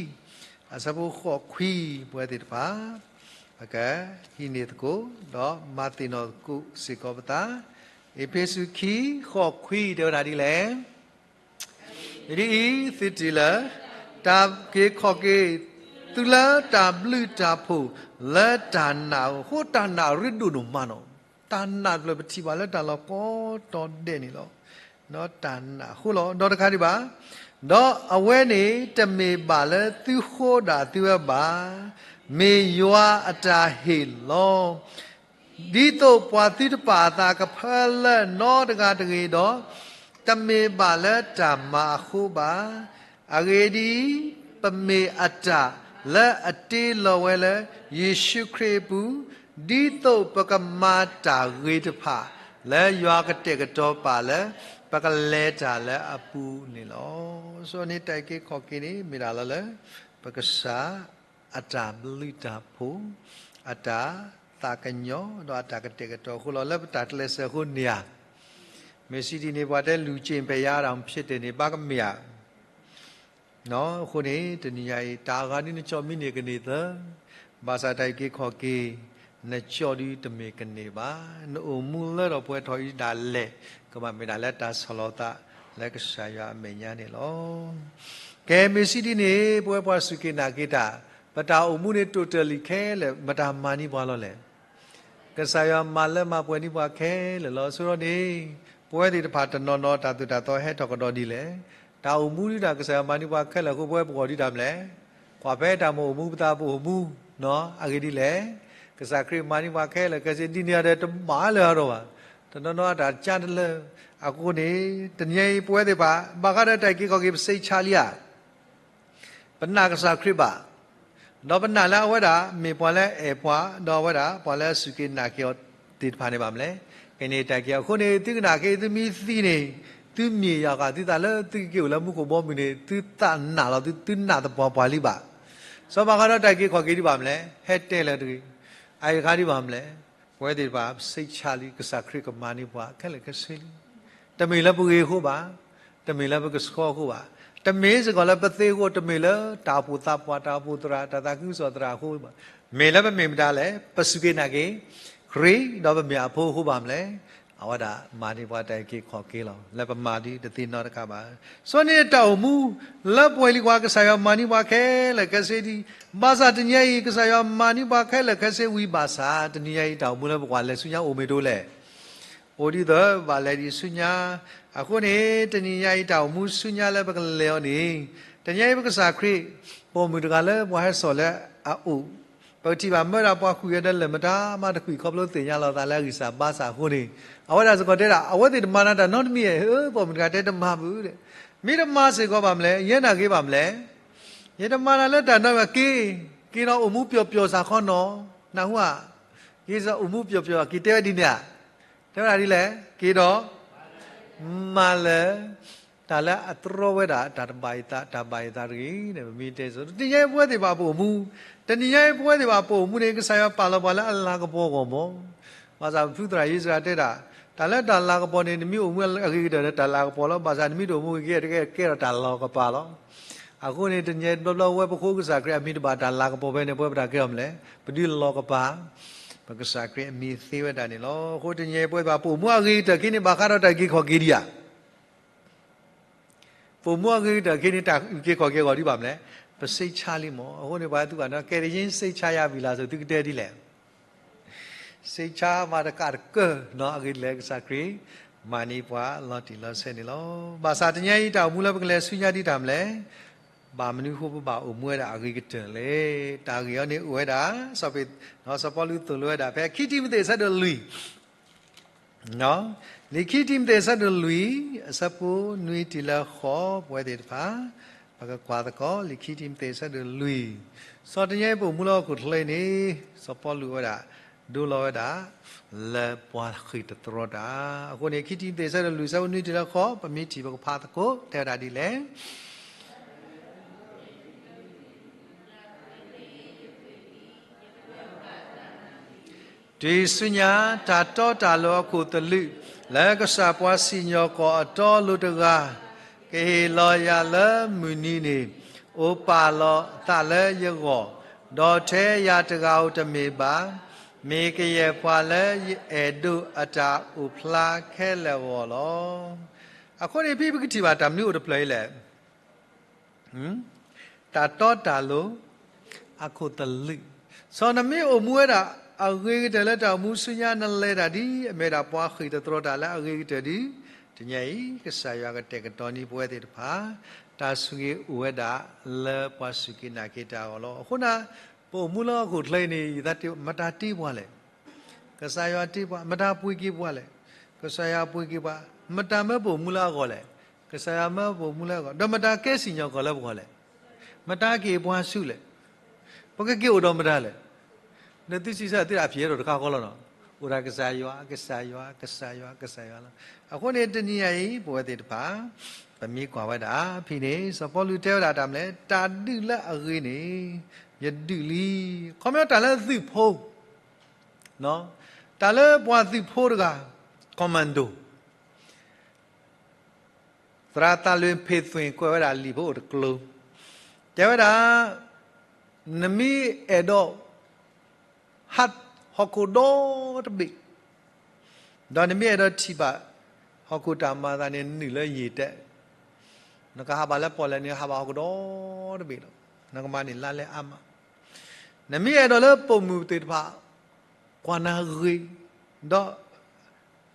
အဆၢဖိဃိးခွံ ပဝဲသ့ၣ်တဖၣ် ပကဟံးန့ၢ်သကိး ဒီးမၤသ့ၣ်နီၣ်သကိးစ့ၢ်ကီးပသး. အ့းဖ့းစူးခံ ဃိးခွံ တဲဝဲဒၣ်ဒ်လဲၣ်. ဒ်အံၤ, သုတုၤလၢ တၢ်အုၣ်က့ၤခီၣ်က့ၤ သုလၢတၢ်ဘျုးတၢ်ဖှိၣ် လၢတၢ်နာ်အဃိ, တၢ်နာ်အရ့ဒိၣ်ဒိၣ်မးနီၤ. တၢ်နာ်တဖျၢၣ်ပထံၣ်ဘၣ်လၢတၢ်လီၢ်ကိးတီၤဒဲးန့ၣ်လီၤ. ဒီးတၢ်နာ်အဃိလီၤ. ဒီးတခါဒံးဘၣ်, ဒီးအဝဲန့ၣ်တမ့ၢ်ဘၣ်လၢသုဃိဒၣ်သုဝဲဘၣ်, မ့ၢ်ယွၤအတၢ်ဟ့ၣ်လီၤ. ဒ်သိးပှၤသုတပာ်အသးကဖၢလၢနီတဂၤတဂ့ၤဒီး, တမ့ၢ်ဘၣ်လၢတၢ်မၤအဃိဘၣ်. အဂ့ၢ်ဒ်အံၤ, ပမ့ၢ်အတၢ်လၢအတ့လီၤဝဲလၢယ့ၣ်ၡူးခရံာ်အပူၤ, ဒ်သိးပကမၤတၢ်ဂ့ၤတဖၣ် လၢယွၤကတဲာ်ကတီၤပာ်လၢ ပကလဲၤတၢ်လၢအပူၤန့ၣ်လီၤ. အဃိန့ၣ် တၢ်အုၣ်က့ၤခီၣ်က့ၤန့ၣ် မ့ၢ်ဒၣ်လီၤလၢ ပကစၢ် အတၢ်ဘျုးတၢ်ဖှိၣ်, အတၢ်သးကညီၤ ဒီးအတၢ်ကတဲာ်ကတီၤအဃိလီၤ. လၢပတၢ်ကျဲးစၢးအဃိန့ၣ်ဧါ. မ့ၢ်စံးဒ်န့ၣ် ပှၤတဲလူၤစ့ၣ်ဖဲးယါတၢ်ဖျဲးတဲာ်န့ၣ် ဘၣ်ကမ့ၢ်ဧါ. အဃိန့ၣ် တနံၤညါအံၤ တၢ်အဂၤဒ်နကၠီၣ်မံန့ၢ်ကန့ၢ်သၢ, ဘၣ်ဆၣ်တၢ်အုၣ်က့ၤခီၣ်က့ၤ နကၠီၣ်ဒ်တမ့ၢ်ကန့ၢ်ဘၣ်. နအိၣ်မူလၢထီၣ်ပှဲၤထီၣ်အံၤဒၣ်လဲာ် ကဘၣ်မ့ၢ်ဒၣ်လၢတၢ်ဆီၣ်လီၤသးလၢကစၢ်ယွၤအမဲာ်ညါန့ၣ်လီၤ. ကဲ မ့ၢ်စံးဒ်န့ၣ် ပဝဲပှၤစူၢ်က့ၤနာ်က့ၤတၢ် ပတၢ်အိၣ်မူန့ၣ်တိာ်တၢၢ်လံခဲလၢာ် မတၤမၤန့ၢ်ပှၤလီၤလဲၣ်. ကစၢ်ယွၤမၤလၢမၤပှဲၤန့ၢ်ပှၤခဲလၢာ်လီၤ. အဃိန့ၣ် ပဝဲသ့ၣ်တဖၣ်တနီၤနီၤတၢ်သိၣ်တၢ်သီဟဲထီၣ်ကဒီးဒ်လဲၣ်. တၢ်အိၣ်မူဒ်တၢ်ကစၢ်ယွၤမၤန့ၢ်ပှၤခဲလၢာ်အဃိ ပဝဲပဂီၢ်ဒ်တၢ်မနုၤလဲၣ်. ကွၢ်ဖဲတၢ်မ့ၢ်အိၣ်မူပသးပအိၣ်မူ အဂ့ၢ်ဒ်လဲၣ်. ကစၢ်ခရံာ်မၤန့ၢ်ပှၤခဲလၢာ် ခဲဆ့ဒ်န့ၣ်ဒီးတဘၣ်လၢၤဒီးဘၣ်. တနီၤနီၤအတၢ်ကါတလၢ အဃိန့ၣ် တနံၤညါအံၤပဝဲသ့ၣ်တဖၣ် ဘၣ်ဃးဒီးတၢ်အုၣ်က့ၤခီၣ်က့ၤ ပစံးဆါလံဧါ. ပနာ်ကစၢ်ခရံာ်ဘၣ်, ဒီးပနာ်လၢအဝဲဒၣ်မ့ၢ်ပှၤလၢအအဲၣ်ပှၤ ဒီးအဝဲဒၣ်ပှၤလၢအစူၢ်က့ၤနာ်က့ၤအီၤသ့ၣ်တဖၣ်န့ၣ်ဘၣ်မနုၤလဲၣ်. ကန့ၢ်တၢ်အုၣ်က့ၤအဃိန့ၣ် သုကနာ်က့ၤ သုမ့ၢ်သံန့ၣ် သုမ့ၢ်ယၤဃာ်သုသးလၢသုကက့ၤအိၣ်လၢမူခိၣ်ဘီမုၢ်န့ၣ် သုသးနာ်လီၤ သုနာ်သပှၢ်ပှၢ်လံဘၣ်. စီၤပၤဃးဒီးတၢ်အုၣ်က့ၤခီၣ်က့ၤဒံးဘၣ်မနုၤလဲၣ်. ဟဲတဲလၢၤတဂ့ၤ. အအံၤတခါဒံးဘၣ်မနုၤလဲၣ်. ပဝဲသ့ၣ်တဖၣ် ပစိတ်ချလံ ကစၢ်ခရံာ်ကမၤန့ၢ်ပှၤခဲလၢာ်ခဲဆ့လံ. တမ့ၢ်လၢပဂ့ၤအဃိဘၣ်, တမ့ၢ်လၢပကဆှီအဃိဘၣ်, တမ့ၢ်စ့ၢ်ကီးလၢပသ့အဃိ, တမ့ၢ်လၢတၢ်အိၣ်ဖှိၣ်သးပှၢ်, တၢ်အိၣ်ဖှိၣ်သရၣ်, တၢ်သးခုကစီၣ်သရၣ်အဃိဘၣ်. မ့ၢ်လၢပမ့ၢ်မတၤလဲၣ်, ပစူၢ်က့ၤနာ်က့ၤခရံာ်, ဒီးပမ့ၢ်အဖိအဃိဘၣ်မလဲၣ်. အဝဲဒၣ်မၤန့ၢ်ပှၤတၢ်အုၣ်က့ၤခီၣ်က့ၤလီၤ. လၢပမၤဒ်တသ့နီတခါဘၣ်. စီၤန့ၣ်တၢ်အိၣ်မူလၢပှဲၤလံကွၢ်, ကစၢ်ယွၤမၤန့ၢ်ပှၤခဲလၢာ်ခဲဆ့ဒံး, ဘၣ်ဆၣ်တနံၤညါအံၤ ကစၢ်ယွၤမၤန့ၢ်ပှၤခဲလၢာ်ခဲဆ့ဝံၤဘၣ်ဆၣ်, တနံၤညါအံၤတၢ်အိၣ်မူလၢပကွၢ်လဲၤဆူညါအိၣ်မ့ၢ်တအိၣ်လဲၣ်. အိၣ်ဒ်သိးပဘၣ်လဲၤဒံးဆူညါ. အဃိန့ၣ် တနံၤညါအံၤတၢ်အိၣ်မူဆူညါလၢပကလဲၤအီၤန့ၣ်, တနံၤညါအံၤပကစၢ်ခရံာ် ပိာ်မုၣ်တဂၤလၢပှၤဟဲစိာ်လၢအအိၣ်, ပကထံၣ်ဘၣ်မၢဒၣ်ပှၤဃုာ်ဝဲဒီးလၢၢ်မတၤမးတကွံာ် ခီဖျိသ့ၣ်ညါလီၤသးလၢအဂံၢ်စၢ်ဘါစၢ်အဃိန့ၣ်, အဝဲဒၣ်စ့ၢ်ကီးတဲဒၣ် အဝဲသ့ၣ်တမၤနၤတၢ်နီတမံၤဧါ, ပိာ်မုၣ်တဂၤတဲတမၤဘၣ်ဒီး, မ့ၢ်တမၤစ့ၢ်ကီးဘၣ်မလဲၣ်, ယဲနာ်က့ၤဘၣ်မလဲၣ်. ယတမၤနၤလၢတၢ်နီတမံၤ, က့ၤ, က့ၤဒီးအိၣ်မူပျော်ပျော်စ့ၢ်ကီးနီၤ, နၢ်ဟူဧါ. က့ၤဒီးအိၣ်မူပျော်ပျော်, က့ၤတဲဝဲဒ်န့ၣ်ဧါ. တဲဝဲဒၣ်ဒ်လဲၣ်, က့ၤဒီး မၤလၢ တၢ်လၢအတြီဝဲဒၣ် တၢ်တဘၣ်ယသး, တၢ်ဘၣ်ယသးတဂ့ၤန့ၣ် ပမ့ၢ်တဲဆိ, တနံၤညါအံၤပဝဲသ့ၣ်တဖၣ်ပအိၣ်မူ, တနံၤညါအံၤပဝဲသ့ၣ်တဖၣ်ပအိၣ်မူန့ၣ် ကစၢ်ယွၤပာ်လီၤပှၤလၢအလၤကပီၤအဂီၢ်မး. ဘၣ်ဆၣ်ပဖုသရၣ်ယ့စရၤတဲဒၣ်, တၢ်လၢတၢ်လၤကပီၤန့ၣ် နမ့ၢ်အိၣ်မူအဂ့ၤကတၢၢ်ဒီး တၢ်လၤကပီၤလီၤ. ဘၣ်ဆၣ်နမ့ၢ်တအိၣ်မူအဂ့ၤကတၢၢ် ကဲထီၣ်တၢ်လီၤကပၤလီၤ. အဃိန့ၣ် တနံၤညါအံၤတဘျီဘျီ ဝဲပဃိကစၢ်ခရံာ်အမံၤတဘၣ်တၢ်လၤကပီၤဖဲန့ၣ် ပဝဲပတၢ်ကဲထီၣ်မလဲၣ်, ပဒုးလီၤကပၤ ပကစၢ်ခရံာ်အမံၤသ့ဝဲဒၣ်န့ၣ်လီၤ. အဃိတနံၤညါအံၤပဝဲသ့ၣ်တဖၣ် ပအိၣ်မူအဂ့ၤကတၢၢ်ခံန့ၣ် ဘၣ်ဃးဒီးတၢ်အုၣ်က့ၤခီၣ်က့ၤဒံးဧါ. ပအိၣ်မူအဂ့ၤကတၢၢ်ခံန့ၣ် တၢ်အုၣ်က့ၤခီၣ်က့ၤအဂီၢ်ဒ်ဘၣ်မလဲၣ်, ပစိတ်ချလံမး. အဃိန့ၣ် ပှၤသုးဘၣ်နီၤ ကဲဒ်ယ့စိတ်ချယၤဘံၣ်လၢ်စိၤ သုကတဲဒ်လဲၣ်. စိတ်ချမးတကးတကၢၢ်နီၤ အဂ့ၢ်ဒ်လဲၣ် ကစၢ်ခရံာ် မၤန့ၢ်ပှၤလီၤတံၢ်လီၤဆဲးန့ၣ်လီၤ. ဘၣ်ဆၣ်တနံၤညါအံၤ တၢ်အိၣ်မူလၢပကလဲၤဆူညါဒ်တၢ်မလဲၣ်, ဘၣ်မနုၤဃိပဘၣ်အိၣ်မူဝဲဒၣ်အဂ့ၤကတၢၢ်လဲၣ်. တၢ်ဂ့ၢ်အံၤန့ၣ်အိၣ်ဝဲဒၣ် စီၤပ့း, စီၤပီလူးသိၣ်လိဝဲဒၣ် ဖဲခံတံၤမသ့းအဆၢဒိၣ်လွံၢ် လံာ်ခံတံၤမသ့းအဆၢဒိၣ်လွံၢ် အဆၢဖိနွံတုၤလၢဃိး ပဝဲသ့ၣ်တဖၣ် ပကကွၢ်သကိး လံာ်ခံတံၤမသ့းအဆၢဒိၣ်လွံၢ်. စီၤတနံၤညါအံၤပအိၣ်မူလၢဟီၣ်ခိၣ်ချၢအံၤန့ၣ် စီၤပီလူးဝဲဒၣ် ဒိလီၤဝဲဒၣ် လၢပှၤဃ့ၢ်တတြီတၢ်. အဃိန့ၣ် ခံတံၤမသ့းအဆၢဒိၣ်လွံၢ်အဆၢဖိနွံတုၤလၢဃိး ပမ့ၢ်ထံၣ်ပကဖးသကိး တဲဝဲဒၣ်ဒ်လဲၣ်. တုၤဆူညါ တၢ်တီတၢ်လိၤအခိၣ်သလုး လၢကစၢ်ပှၤစံၣ်ညီၣ်ကွီၢ်အတီအလိၤတဂၤ ကဟ့ၣ်လီၤယၤလၢမုၢ်နံၤန့ၣ် အိၣ်ပာ်လီၤအသးလၢယဂီၢ်, ဒီးထဲယၤတဂၤဧိၤတမ့ၢ်ဘၣ်, မ့ၢ်ကယဲၢ်ပှၤလၢယအဲၣ်ဒိးအတၢ်အိၣ်ဖျါခဲလၢာ်အဂီၢ်လီၤ. အဃိန့ၣ် ဖဲပကထံၣ်ဘၣ်တၢ်မနုၤအိၣ်တဖျၢၣ်အံၤလဲၣ် တၢ်တီတၢ်လိၤ အခိၣ်သလုး. စီၤနမ့ၢ်အိၣ်မူဝဲဒၣ်အဂ့ၤကတၢၢ်လၢတၢ်အိၣ်မူဆူညါ နလဲၤဒၣ်ဒ်အမ့ၢ်ဒၣ်ပှၤဃ့ၢ်တတြီတၢ်လၢအဂ့ၤကတၢၢ်ဒီး တနံၤအံၤ ကစၢ်ယွၤကတဲာ်ကတီၤန့ၢ်ပဝဲသ့ၣ်တဖၣ် တၢ်ဆိၣ်ဂ့ၤအိၣ်ဝဲဒၣ်လၢပှၤစူၢ်က့ၤနာ်က့ၤတၢ်အဂီၢ်လီၤ. အဃိန့ၣ် ပအိၣ်မူလၢဟီၣ်ခိၣ်ချၢအံၤန့ၣ် ယသးတ့ၢ် မတၤတ့ပှၤလဲၣ်. ကစၢ်ယွၤတ့ပှၤ, မတၤပှ့ၤက့ၤပှၤလဲၣ်. ကစၢ်ယွၤပှ့ၤက့ၤပှၤ, မတၤမၢပအိၣ်မူလၢအဂီၢ်လဲၣ်. ကစၢ်ယွၤမၢပအိၣ်မူလၢအဂီၢ်, ဒီးမတၤကဲစံၣ်ညီၣ်ကွီၢ်လၢပဂီၢ်လဲၣ်. မတၤကဟ့ၣ်ပှၤဆူၣ်လဲၣ်. ပကက့ၤအိၣ်ဒီးမတၤလဲၣ်. ဒီးသုစံးဆၢသုတၢ်ဖံးအၢဒီးတခါဃီလီၤနီၤ. အိၣ်ဒၣ်ကစၢ်ယွၤ, ကစၢ်ယွၤ, ကစၢ်ယွၤ, ကစၢ်ယွၤလီၤ. အဃိန့ၣ် တနံၤအံၤ ပဝဲသ့ၣ်တဖၣ် ပမ့ၢ်ကွၢ်ဝဲဒၣ်ဖဲန့ၣ် စီၤပီလူးတဲဝဲဒၣ်တၢ်မနုၤလဲၣ်, တၢ်ဒုးလၢအဂ့ၤန့ၣ် ယဒုးလံ. ခီပညီတၢ်လၢသုးဖိ တၢ်လၢပှၤသုးဖိတဂၤ commando သရၣ်သးလွံၣ်ဖ့ၣ်သွ့ၣ် ကွဲးဝဲဒၣ်လံာ်ဖိအိၣ်တကျိၤ, တဲဝဲဒၣ်, နမ့ၢ်အဲၣ်ဒိး ဟးဟီၣ်ခိၣ်ဒီတဘ့ၣ်, ဒီးနမ့ၢ်အဲၣ်ဒိးထံၣ်ဘၣ် ဟီၣ်ခိၣ်တၢ်မၤအသးန့ၣ် နနုာ်လၢယံာ်တဲ, နကဟးဘၣ်လၢပီၣ်လဲၣ်န့ၣ် ဟးဘၣ်ဟီၣ်ခိၣ်ဒီတဘ့ၣ်လီၤ. နကမၤန့ၢ်လါလဲအါမး. နမ့ၢ်အဲၣ်ဒိးလၢပိာ်မုၣ်သ့ၣ်တဖၣ် ကွၢ်နၤဂ့ၤ, ဒီး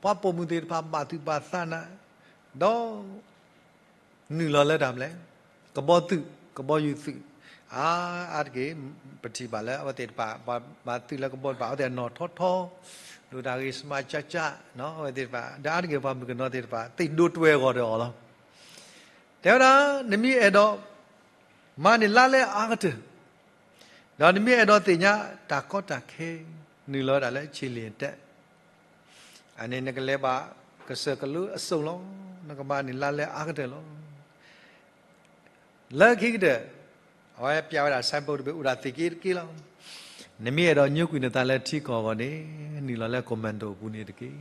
ပှၤပိာ်မုၣ်သ့ၣ်တဖၣ်ဘၣ်သူၣ်ဘၣ်သးနၤ, ဒီး နုာ်လီၤလၢတၢ်မနုၤလဲၣ်, ကဘီသုး, ကဘီယူၤသုး, အါ, အါတက့ၢ် ပထံၣ်ဘၣ်လၢအဝဲသ့ၣ်တဖၣ် ပှၤဘၣ်သုးလၢကဘီတဖၣ် အဝဲသ့ၣ်အနီၢ်ထီထီ, လိၣ်တၢ်ဂ့ၤ smart ကၠၢ်ကၠၢ်, အဝဲသ့ၣ်တဖၣ် ဒီးအါတက့ၢ်ပှၤမုၣ်ကနီၤသ့ၣ်တဖၣ် သ့ၣ်ဒိတွဲအဂီၢ်ဒီးအီၤလီၤ. တဲဝဲဒၣ်, နမ့ၢ်အဲၣ်ဒိး မၤန့ၢ်လါလဲအါကတၢၢ်, ဒီးနမ့ၢ်အဲၣ်ဒိးသ့ၣ်ညါတၢ်ကီတၢ်ခဲ, နုာ်လီၤဝဲဒၣ်လၢ Chilean တဲ, အန့ၣ်နကလဲၤဘၣ်ကစၢၢ်ကလိအစိၤလီၤ. နကမၤန့ၢ်လါလဲအါကတၢၢ်လီၤ. လၢခံကတၢၢ်, အဝဲပျးဝဲဒၣ် signboard တဘ့ၣ် အိၣ်ဒၣ်သ့ၣ်က့တက့လီၤ. နမ့ၢ်အဲၣ်ဒိးညိကွံာ်နသးလၢထံကီၢ်အဂီၢ်န့ၣ် နုာ်လီၤလၢ commando အပူၤန့ၣ်တက့ၢ်.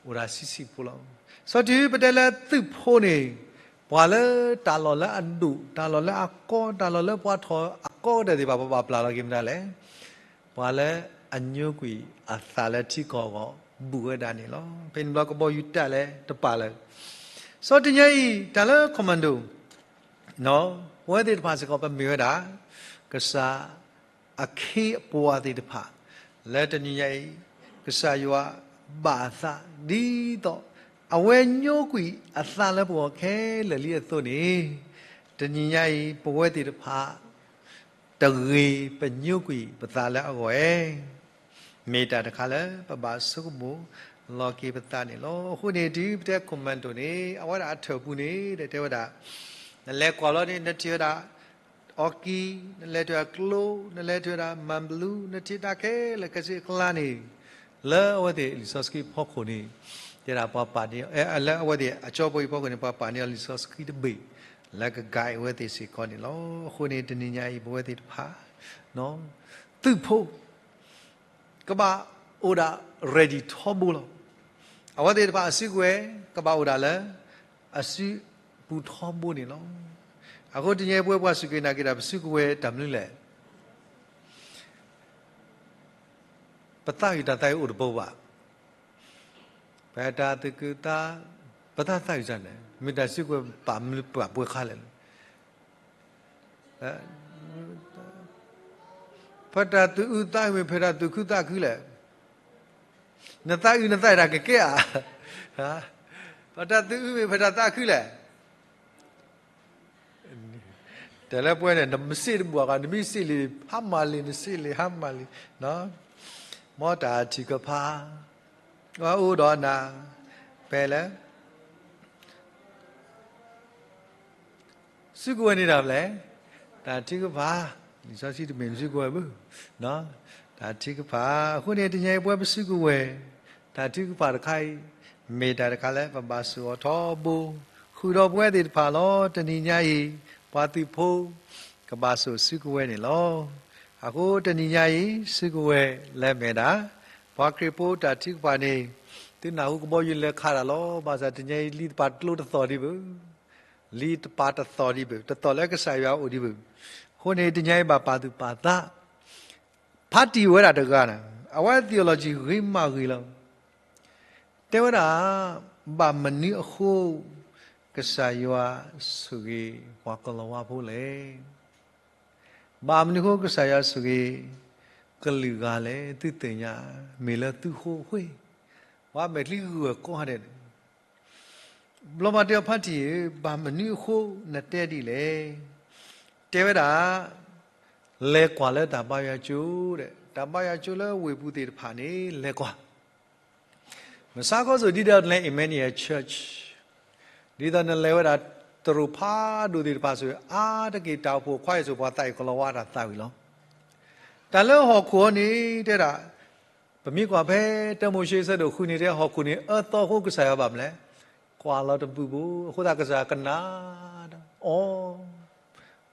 အိၣ်ဒၣ်ဆံးဆံးဖိလီၤ. စီၤတံၢ်ပတဲလၢသုးဖိန့ၣ် ပှၤလၢတၢ်လီၢ်လၢအဒိၣ်, တၢ်လီၢ်လၢအကီ, တၢ်လီၢ်လၢပှၤထီၣ်အကီကတၢၢ်သ့ၣ်တဖၣ် ပဘၣ်ပျၢ်လီၤက့ၤမတၤလဲၣ်. ပှၤလၢအညိကွံာ်အသးလၢထံကီၢ်အဂီၢ် ဘူးဝဲဒၣ်န့ၣ်လီၤ. ဖဲန့ၣ်ဘျီကဘီယူၤတၢ်လဲၤတပာ်လၢ စီၤတနံၤညါအံၤ တၢ်လၢ commando ပဝဲသ့ၣ်တဖၣ်စ့ၢ်ကီး ပမ့ၢ်ဝဲဒၣ် ကစၢ်အခ့အပှၤသ့ၣ်တဖၣ် လၢတနံၤညါအံၤ ကစၢ်ယွၤဘၣ်အသး ဒ်သိး အဝဲညိကွံာ်အသးလၢပဂီၢ်ခဲလၢာ်လံအသိးန့ၣ် တနံၤညါအံၤ ပဝဲသ့ၣ်တဖၣ် တဂ့ၤပညိကွံာ်ပသးလၢအဂီၢ်ဧါ. မ့ၢ်တၢ်တခါလၢပဘၣ်ဆိကမိၣ်လီၤက့ၤပသးန့ၣ်လီၤ. အဃိန့ၣ် တုၤပတဲ commando န့ၣ် အဝဲဒၣ်အထၢၣ်ပူၤန့ၣ် တဲဝဲဒၣ် နလဲၤကွၢ်လီၤန့ၣ် နထံၣ်ဝဲဒၣ် အီကံ, နလဲၤထံၣ်ဝဲဒၣ်ကျိ, နလဲၤထံၣ်ဝဲဒၣ် မၤဘလူး, နထံၣ်တၢ်ခဲလၢာ်ခဲဆ့အကျါန့ၣ် လၢအဝဲသ့ၣ်လံာ်စီဆှံဖီခိၣ်န့ၣ် တဲဒၣ်ပှၤပာ်န့ၢ်, လၢအဝဲသ့ၣ်အကၠီဖိအံၤဖီခိၣ်န့ၣ် ပှၤပာ်န့ၢ်အီၤလံာ်စီဆှံတဘ့ၣ် လၢက guide အဝဲသ့ၣ်စ့ၢ်ကီးန့ၣ်လီၤ. အဃိန့ၣ် တနံၤညါအံၤ ပဝဲသ့ၣ်တဖၣ် သုးဖိ ကဘၣ်အိၣ်ဒၣ် ready ထီဘိလီၤ. အဝဲသ့ၣ်တဖၣ်အစုကဝဲၤ ကဘၣ်အိၣ်ဒၣ်လၢ အစုပူၤထီဘိန့ၣ်လီၤ. အဃိတနံၤညါအံၤ ပဝဲပှၤစူၢ်က့ၤနာ်က့ၤတၢ် ပစုကဝဲၤတၢ်မနုၤလဲၣ်. ပသးအုးတၢ်သးအုးအိၣ်တဘိဘၣ်. ပတၢ်သူၣ်ခုသး, ပတၢ်သးအုးန့ၣ် မ့ၢ်တၢ်စုကဝဲၤပာ်မနုၤပှၤပှဲၤခါလဲၣ်. ဖဲတၢ်သူၣ်အုးသးအုးမ့ၢ်ဖဲတၢ်သူၣ်ခုသးခုလဲၣ်. နသးအုးနသးတၢ်ကကဲဧါ. ဖဲတၢ်သူၣ်အုးမ့ၢ်ဖဲတၢ်သးခုလဲၣ်. တဲလၢပှဲၤန့ၣ် နမ့ၢ်စံးတဘူၣ်အဂၤ နမ့ၢ်စံးလံ ဟါမၢ်လံ နစံးလံ ဟါမၢ်လံ. မ်တၢ်ထုကဖၣ် အိၣ်ဒီးနၤ ဖဲလဲၣ်. စုကဝဲၤန့ၣ်တၢ်မနုၤလဲၣ်. တၢ်ထုကဖၣ်, လံာ်စီဆှံတမ့ၢ်စုကဝဲၤဘၣ်. တၢ်ထုကဖၣ်, အဃိန့ၣ် တနံၤညါအံၤပဝဲပစုကဝဲၤ တၢ်ထုကဖၣ်တခါအံၤ မ့ၢ်တၢ်တခါလၢပဘၣ်ဆိၣ်အီၤထီဘိ ဃုာ်ဒီးပဝဲသ့ၣ်တဖၣ်လီၤ. တနံၤညါအံၤ ပှၤသုးဖိ ကဘၣ်ဆိၣ်စုကဝဲၤန့ၣ်လီၤ. အဃိတနံၤညါအံၤ စုကဝဲၤလၢအမ့ၢ်ဒၣ် ပှၤခရံာ်ဖိတၢ်ထုကဖၣ်န့ၣ် သုနၢ်ဟူကဘီယူၤလဲၤခးတၢ်လီၤ. ဘၣ်ဆၣ်တနံၤညါအံၤ လံာ်တပာ်တကျိတသီၣ်ဒံးဘၣ် လံာ်တပာ်တသီၣ်ဒံးဘၣ်, တသီၣ်လၢကစၢ်ယွၤအိၣ်ဒံးဘၣ်. အဃိန့ၣ် တနံၤညါအံၤဘၣ်ပာ်သူၣ်ပာ်သး, ဖါတံၢ်ဝဲဒၣ်တဂၤန့ၣ် အဝဲ theology ဂ့ၤမးဂ့ၤလီၤ. တဲဝဲဒၣ် ဘၣ်မနုၤအဃိ ကစၢ်ယွၤဆိၣ်ဂ့ၤပှၤကလီၤဝါဖိလဲၣ်. ဘၣ်မနုၤအဃိကစၢ်ယွၤဆိၣ်ဂ့ၤ ကလုာ်ဂၤလဲၣ်, သုသ့ၣ်ညါ မ့ၢ်လၢသုဃိအဃိ, ပှၤမဲာ်ချံဂုၤဂၤကိးဂၤဒဲးန့ၣ် ဘျီမးတဲအီၤ ဖါတံၢ်ဧၢ, ဘၣ်မနုၤအဃိနတဲဒ်လဲၣ်. တဲဝဲဒၣ် လဲၤကွၢ်လၢတၢ်ဘါယွၤကၠိဒီး တၢ်ဘါယွၤကၠိလၢဝ့ၢ်ပူၤသ့ၣ်တဖၣ်န့ၣ် လဲၤကွၢ် မဆါခီစိၤ ဒ်သိးနလဲၤ Emmanuel Church ဒ်သိးနလဲၤဝဲဒၣ် တရူးဖးဒိၣ်သ့ၣ်တဖၣ်ဆိၣ်ဂ့ၤ အါတက့ၢ်တၢ်အိၣ်ဖှိၣ်ခွါအံၤဆိၣ် ပှၤသးအုးကလီၤဝါတၢ်သးဝံၣ်လီၤ. တၢ်လၢဟီၣ်ခိၣ်အံၤန့ၣ် တဲဒၣ် ပမ့ၢ်ကွၢ်ဖဲတၢမိၤၡ့ဆၢဒိၣ်ဃုန့ၣ် တဲဟီၣ်ခိၣ်န့ၣ် အၢသီအဃိကစၢ်ယွၤဘၣ်မနုၤလဲၣ်, ကွၢ်လီၤတဘူၣ်ဘၣ်, အဃိသတးကစၢ်ယွၤကနၣ်ဒီးအီၤ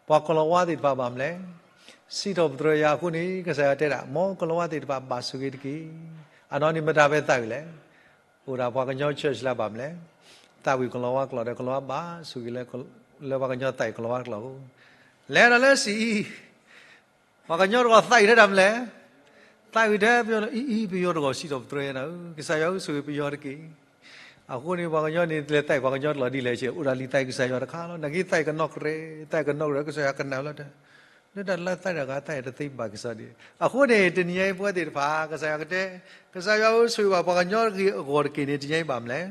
ပှၤကလီၤဝါသ့ၣ်တဖၣ်ဘၣ်မနုၤလဲၣ်, စံးထီၣ်ပတြၢၤယၤအဃိန့ၣ် ကစၢ်ယွၤတဲဒၣ် မ်ကလီၤဝါသ့ၣ်တဖၣ်ဘၣ်ဆိၣ်ဂ့ၤတက့ၢ်. အနီၢ်န့ၣ်မတၤဖဲသးဝံၣ်လဲၣ်. အိၣ်ဒၣ်ပှၤကညီ church လၢဘၣ်မနုၤလဲၣ်, သးဝံၣ်ကလီၤဝါကျိာ်ဒီး ကလီၤဝါဘၣ်ဆိၣ်ဂ့ၤလၢ လၢပှၤကညီသးဝံၣ်ကလီၤဝါကျိာ်အဃိ, လဲၤဒီးလၢစံၣ်အံၤ ပှၤကညီတဂၤသးဝံၣ်ထဲတၢ်မနုၤလဲၣ်, သးဝံၣ်ထဲပယီၤလီၤ, အံၤ အံၤ ပယီၤတဂၤစံးထီၣ်ပတြၢၤယၤနၤဧၢ, ကစၢ်ယွၤဧၢ ဆိၣ်ဂ့ၤပယီၤတက့ၢ်. အဃိန့ၣ် ပှၤကညီန့ၣ် လဲၤသးဝံၣ်ပှၤကညီကျိာ်ဒ်လဲၣ်ဆ့ အိၣ်ဒၣ်လံသးဝံၣ်ကစၢ်ယွၤတခါလီၤ. နာ်က့သးဝံၣ်ကနီၣ်ကရဲ, သးဝံၣ်ကနီၣ်ကရဲ ကစၢ်ယွၤကနၣ်လီၤတဲ လၢတၢ်လၢသးဝံၣ်တဂၤ သးဝံၣ်တသ့ဘၣ်ကစၢ်ဒၣ်. အဃိန့ၣ် တနံၤညါအံၤပဝဲသ့ၣ်တဖၣ် ကစၢ်ယွၤကတဲ, ကစၢ်ယွၤဧၢ ဆိၣ်ဂ့ၤဘၣ်ပှၤကညီဂ့ၢ်အဂီၢ်တက့ၢ်န့ၣ် တနံၤညါအံၤဘၣ်မနုၤလဲၣ်,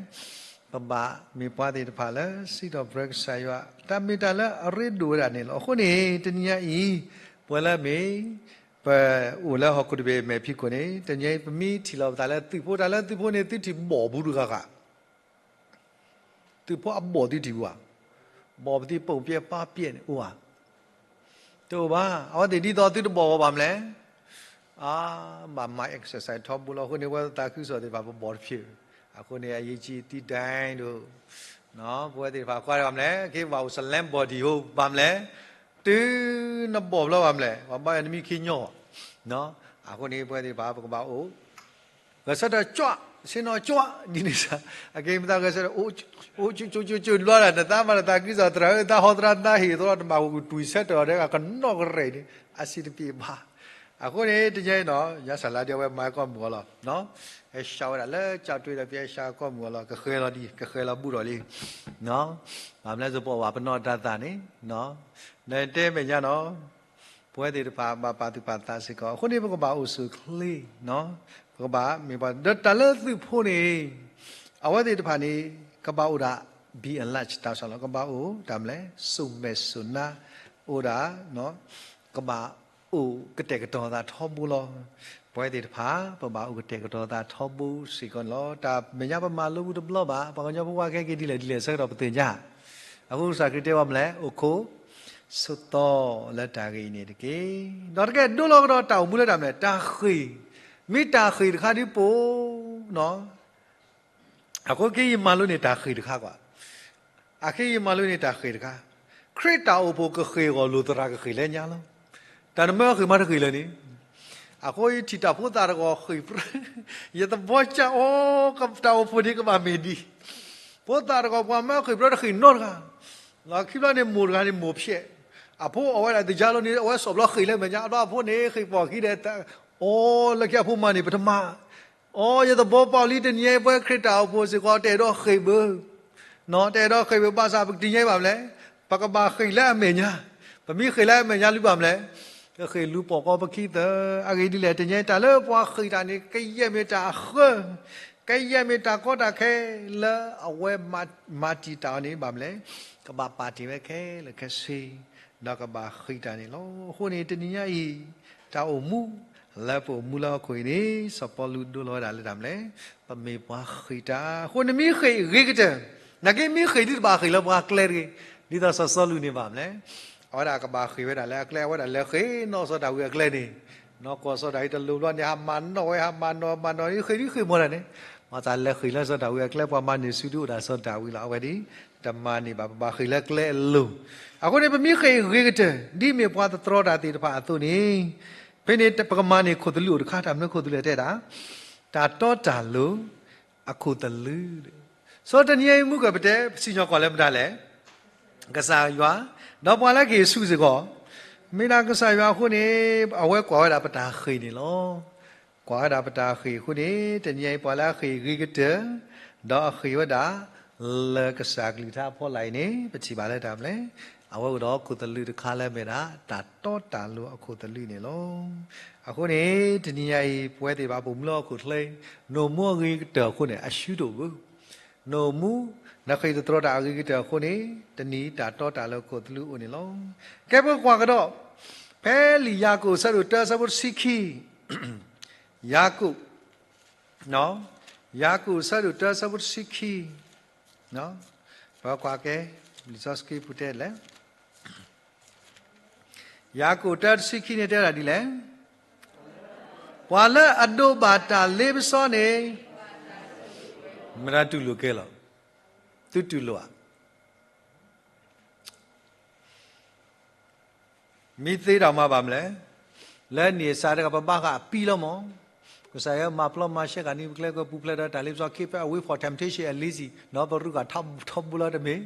ပဘၣ်မ့ၢ်ပှၤသ့ၣ်တဖၣ်လၢ စံးထီၣ်ပတြၢၤကစၢ်ယွၤ, တၢ်မ့ၢ်တၢ်လၢအရ့ဒိၣ်ဝဲဒၣ်န့ၣ်လီၤ. အဃိန့ၣ် တနံၤညါအံၤ ပဝဲလၢမ့ၢ် ပအိၣ်လၢဟီၣ်ခိၣ်တဘ့ၣ်မဲာ်ဖံးခိၣ်န့ၣ် တနံၤညါအံၤ ပမ့ၢ်ထံၣ်လီၤပသးလၢသုးဖိ, တၢ်လၢသုးဖိန့ၣ် သုထံၣ်ဘီၣ်ပူၤတဂၤဂၤ သုးဖိအဘီၣ်သုထံၣ်ဘၣ်, ဘီၣ်ပသံးပိာ်ပျဲၢ်ပၢ်ပျဲၢ်န့ၣ် အိၣ်ဧါ. တအိၣ်ဘၣ်. အဝဲသ့ၣ်ဒ်သိးသုတဘီၣ်ဘၣ်မနုၤလဲၣ်, အါ ဘၣ်မၤ exercise ထီဘိလီၤ. အဃိန့ၣ် ပဝဲသးခုကစီၣ်သ့ၣ်တဖၣ် ပဘီၣ်တဖျၢၣ်, အဃိန့ၣ် အရေးကြီး သံဒိၣ် ပဝဲသ့ၣ်တဖၣ်ကွၢ်ဘၣ်မနုၤလဲၣ်, က့ၤဘၣ်အိၣ် slim body ဟိဘၣ်မနုၤလဲၣ်, တုၤနဘီၣ်ဘျီဘၣ်မနုၤလဲၣ်, ပှၤဘၣ်ယွၤနမံခ့ညီဘၣ် အဃိန့ၣ် ပဝဲသ့ၣ်တဖၣ် ပကဘၣ်အိၣ် ဂဲၤဆၢထၢၣ်ကွၢ်, ဆ့ၣ်နီၤကွၢ်, ဒ်န့ၣ်စ့ၢ်, အက့ၤမ့ၢ်သးဂဲၤဆၢထၢၣ် အိၣ်ကၠိကၠိကၠိကၠိဘျီဒၣ် နသးမၤနသးကံၢ်စီၣ်သရၣ်ဧၢ, သးဟီသရၣ်သးဟ့ၣ်သရၣ် တဘၣ်ဟူးကတွံၢ်ဆၢထၢၣ်အီၤဒီး ကနီၣ်ကရဲၣ်န့ၣ် အဆံးတပ့ၤဘၣ်. အဃိန့ၣ် တနံၤအံၤနီၤ ယၤစၢ်လါဒ်အဝဲမၤကီၢ်မုၢ်အီၤလီၤ. ဟဲဆှၢဝဲဒၣ်လၢ ကၠီတွ့ဒီး ဖဲဟဲဆှၢကီၢ်မုၢ်အီၤလီၤ ကဃဲၤလီၤဒံး ကဃဲၤလီၤဘူးဒီးလံ ဘၣ်မနုၤစ့ၢ် ပအီၣ်ဘၣ်ပနီၣ်တၢ်သးန့ၣ် နတဲမဲာ်ညါနီၤ ပဝဲသ့ၣ်တဖၣ်ဘၣ်ပာ်သူၣ်ပာ်သးစ့ၢ်ကီး အဃိန့ၣ် ပကဘၣ်အိၣ်ဆူၣ်ချ့, ပကဘၣ်မ့ၢ်ပှၤ ဒီးတၢ်လၢသုးဖိန့ၣ် အဝဲသ့ၣ်တဖၣ်န့ၣ် ကဘၣ်အိၣ်ဒၣ် be alert တၢ်ဆၢလီၤ ကဘၣ်အိၣ်တၢ်မလဲၣ် စိာ်မဲာ်စိာ်နါ အိၣ်ဒၣ် ကဘၣ်အိၣ်ကတဲာ်ကတီၤသးထီဘိလီၤ. ပဝဲသ့ၣ်တဖၣ် ပဘၣ်အိၣ်ကတဲာ်ကတီၤသးထီဘိစ့ၢ်ကီးန့ၣ်လီၤ. တၢ်မဲာ်ညါပမၤလိဘူးတဘျီဘၣ် ပှၤကညီဖိဝါကဟဲက့ၤဒ်လဲၣ်ဒ်လဲၣ်ဆၢကတီၢ်ပသ့ၣ်ညါ အဃိကစၢ်ခရံာ်တဲဝဲမလဲၣ် အိၣ်ခိးဆိးသီလၢတၢ်ဂ့ၢ်အံၤန့ၣ်တက့ၢ်. ဒီးတကဲဒိလီၤကဒီးတၢ်အိၣ်မူလၢတၢ်မလဲၣ် တၢ်ဃ့ၢ်, မ့ၢ်တၢ်ဃ့ၢ်တခါဒ်ပအိၣ် အဃိက့ယမၤလိန့ၣ်တၢ်ဃ့ၢ်တခါကွၢ်, အဃိယမၤလိန့ၣ်တၢ်ဃ့ၢ်တခါ, ခရံာ်တၢ်အိၣ်ဖှိၣ်ကဃ့ၢ်အဂီၢ်လိာ်သရၣ်ကဃ့ၢ်လၢညါလီၤ. တၢ်နမၢဃ့ၢ်မၤတဃ့ၢ်လၢာ်န့ၣ် အဃိယထံၣ်တၢ်ဖိသၣ်တဂီၤဃ့ၢ်ပြၢ ယသဘီကၢ်အီၤ တၢ်အိၣ်ဖှိၣ်န့ၣ်ကဘၣ်မ့ၢ်ဒ် ဖိသၣ်တဂီၤပှၤမၢဃ့ၢ်ပြၢတဃ့ၢ်နီတဂၤ, လီၤခံဘျီန့ၣ်မိၢ်တဂၤန့ၣ်မိၢ်ဖျဲး, အဖိအီၣ်ဝဲဒၣ်သကြားလုံးန့ၣ် အဝဲစိာ်ဘျီဃ့ၢ်လၢမဲာ်ညါ အဘျီအဖိန့ၣ်ဃ့ၢ်ပီၣ်ခံဒီး အီ လၢခံအဖိမၤန့ၣ် ပတမၤ အီ ယသဘီပၢ်လံတနံၤအံၤ ပဝဲခရံာ်တၢ်အိၣ်ဖှိၣ်စ့ၢ်ကီး တအဲၣ်ဒိးဃ့ၢ်ဘၣ်, တအဲၣ်ဒိးဃ့ၢ်ဘၣ်ဘၣ်ဆၣ် ပတနံၤအံၤဘၣ်မလဲၣ်, ပကဘၣ်ဃ့ၢ်လၢအမဲာ်ညါ, ပမ့ၢ်ဃ့ၢ်လၢအမဲာ်ညါလံဘၣ်မလဲၣ်, ကဃ့ၢ်လူၤပိာ်ကီပခံသၢ, အဂ့ၢ်ဒ်လဲၣ် တနံၤအံၤတၢ်လၢပှၤဃ့ၢ်တၢ်န့ၣ် ကယဲၢ်မ့ၢ်တၢ်အဃၢ, ကယဲၢ်မ့ၢ်တၢ်ကီတၢ်ခဲလၢအဝဲမၤတံာ်တာ်အီၤန့ၣ်ဘၣ်မလဲၣ်, ကဘၣ်ပာ်တ့ၢ်ဝဲခဲလၢာ်ခဲဆ့ ဒီးကဘၣ်ဃ့ၢ်တၢ်န့ၣ်လီၤ. အဃိန့ၣ် တနံၤညါအံၤ တၢ်အိၣ်မူ လၢပအိၣ်မူလၢဟီၣ်ခိၣ်အံၤန့ၣ် စီၤပီလူးဒိလီၤဝဲဒၣ်လၢတၢ်မလဲၣ်, ပမ့ၢ်ပှၤဃ့ၢ်တၢ်, အဃိန့ၣ်မ့ၢ်ဃ့ၢ်ဂ့ၤကတၢၢ်, နာ်က့မ့ၢ်ဃ့ၢ်ဒ်တဘၣ်ဃ့ၢ်လၢပှၤကျဲတဂ့ၤ, ဒ်သိးစီၤစီလူးန့ၣ်ဘၣ်မလဲၣ်, အဝဲဒၣ်ကဘၣ်ဃ့ၢ်ဝဲဒၣ်လၢအကျဲ အဝဲဒၣ်လဲၤဃ့ၢ်နီၣ်စီၤဒၤဝံးအကျဲန့ၣ်, နီၢ်ကီၢ်စီၤဒၤဝံးတလိၤဘျီန့ၣ် ဟးမၤနီၣ်ဝဲ ဟးမၤနီၣ်မၤနီၣ်န့ၣ် ဃ့ၢ်ဒ်ဃ့ၢ်မီၢ်တၢ်န့ၣ်, မၤသးလဲၤဃ့ၢ်လၢစီၤဒၤဝံးအကျဲ ပှၤမၤန့ၢ်စုဒုအိၣ်ဒၣ်စီၤဒၤဝံးလီၤ. အဝဲဒၣ် တမၤန့ၢ်ဘၣ် ပဘၣ်ဃ့ၢ်လၢကျဲအလိၤ, အဃိန့ၣ် ပမ့ၢ်ဃ့ၢ်ဂ့ၤကတၢၢ် ဒ်မ့ၢ်ပှၤသတြီတၢ်သ့ၣ်တဖၣ်အသိးန့ၣ်, ဖဲန့ၣ်ပကမၤန့ၢ်ခိၣ်သလုးအိၣ်တခါ တၢ်မနုၤခိၣ်သလုးလဲၣ်တဲဒၣ်, တၢ်တီတၢ်လိၤ အခိၣ်သလုး, စီၤတနံၤအံၤမုၢ်ကၢၢ်ပတဲ ပစံၣ်ညီၣ်ကွီၢ်လၢမတၤလဲၣ်, ကစၢ်ယွၤ, ဒီးပှၤလၢကဟ့ၣ်ဆူၣ်စ့ၢ်ကီး, မ့ၢ်ဒၣ်ကစၢ်ယွၤအဃိန့ၣ် အဝဲကွၢ်ဝဲဒၣ်ပတၢ်ဃ့ၢ်န့ၣ်လီၤ. ကွၢ်ဝဲဒၣ်ပတၢ်ဃ့ၢ်အဃိန့ၣ် တနံၤအံၤ ပှၤလၢအဃ့ၢ်ဂ့ၤကတၢၢ်, ဒီးအဃ့ၢ်ဝဲဒၣ် လၢကစၢ်ကလုၢ်ကထါအဖီလာ်အံၤန့ၣ် ပထံၣ်ဘၣ်လၢတၢ်မလဲၣ်, အဝဲအိၣ်ဒီးခိၣ်သလုးတခါလၢမ့ၢ်ဒၣ် တၢ်တီတၢ်လိၤအခိၣ်သလုးန့ၣ်လီၤ. အဃိန့ၣ် တနံၤညါအံၤ ပဝဲသ့ၣ်တဖၣ်ပအိၣ်မူလၢဟီၣ်ခိၣ်ချၢအံၤ နအိၣ်မူအဂ့ၤကတၢၢ်အဃိန့ၣ် အရှုံးတအိၣ်ဘၣ် နအိၣ်မူ နဃ့ၢ်သတြီတၢ်အဂ့ၤကတၢၢ်အဃိန့ၣ် တနံၤအံၤတၢ်တီတၢ်လိၤအခိၣ်သလုးအိၣ်န့ၣ်လီၤ. ကဲပကွၢ်ကဒီး ဖဲလံာ်ယၤကိာ်အဆၢဒိၣ်တၢအဆၢဖိတဆံခံ, ယၤကိာ်, ယၤကိာ်အဆၢဒိၣ်တၢအဆၢဖိတဆံခံ, ပကွၢ်က့ၤ လံာ်စီဆှံပူၤတဲလဲၣ် ယၤကိာ်တၢတဆံခံန့ၣ်တဲဝဲဒၣ်ဒ်လဲၣ်, ပှၤလၢအဒိးဘၣ်တၢ်လ့ပစီန့ၣ် မတၤတူၢ်လိာ်ကဲလီၤ, သုတူၢ်လိာ်ဧါ. မ့ၢ်သ့တၢ်မၤဘၣ်မလဲၣ်, လၢန့ၣ်အစးတဂၤ ပဘါဃာ်အပံလီၤမး, ကစၢ်ယွၤမၤပျီမၤရှဲဃာ်န့ၢ်ပကျဲကပူၤဖျဲးဒီးတၢ်လ့ပစီ keep away from temptation and lazy ဒီးပရူးဃာ်ထီဘိလီၤတမ့ၢ်,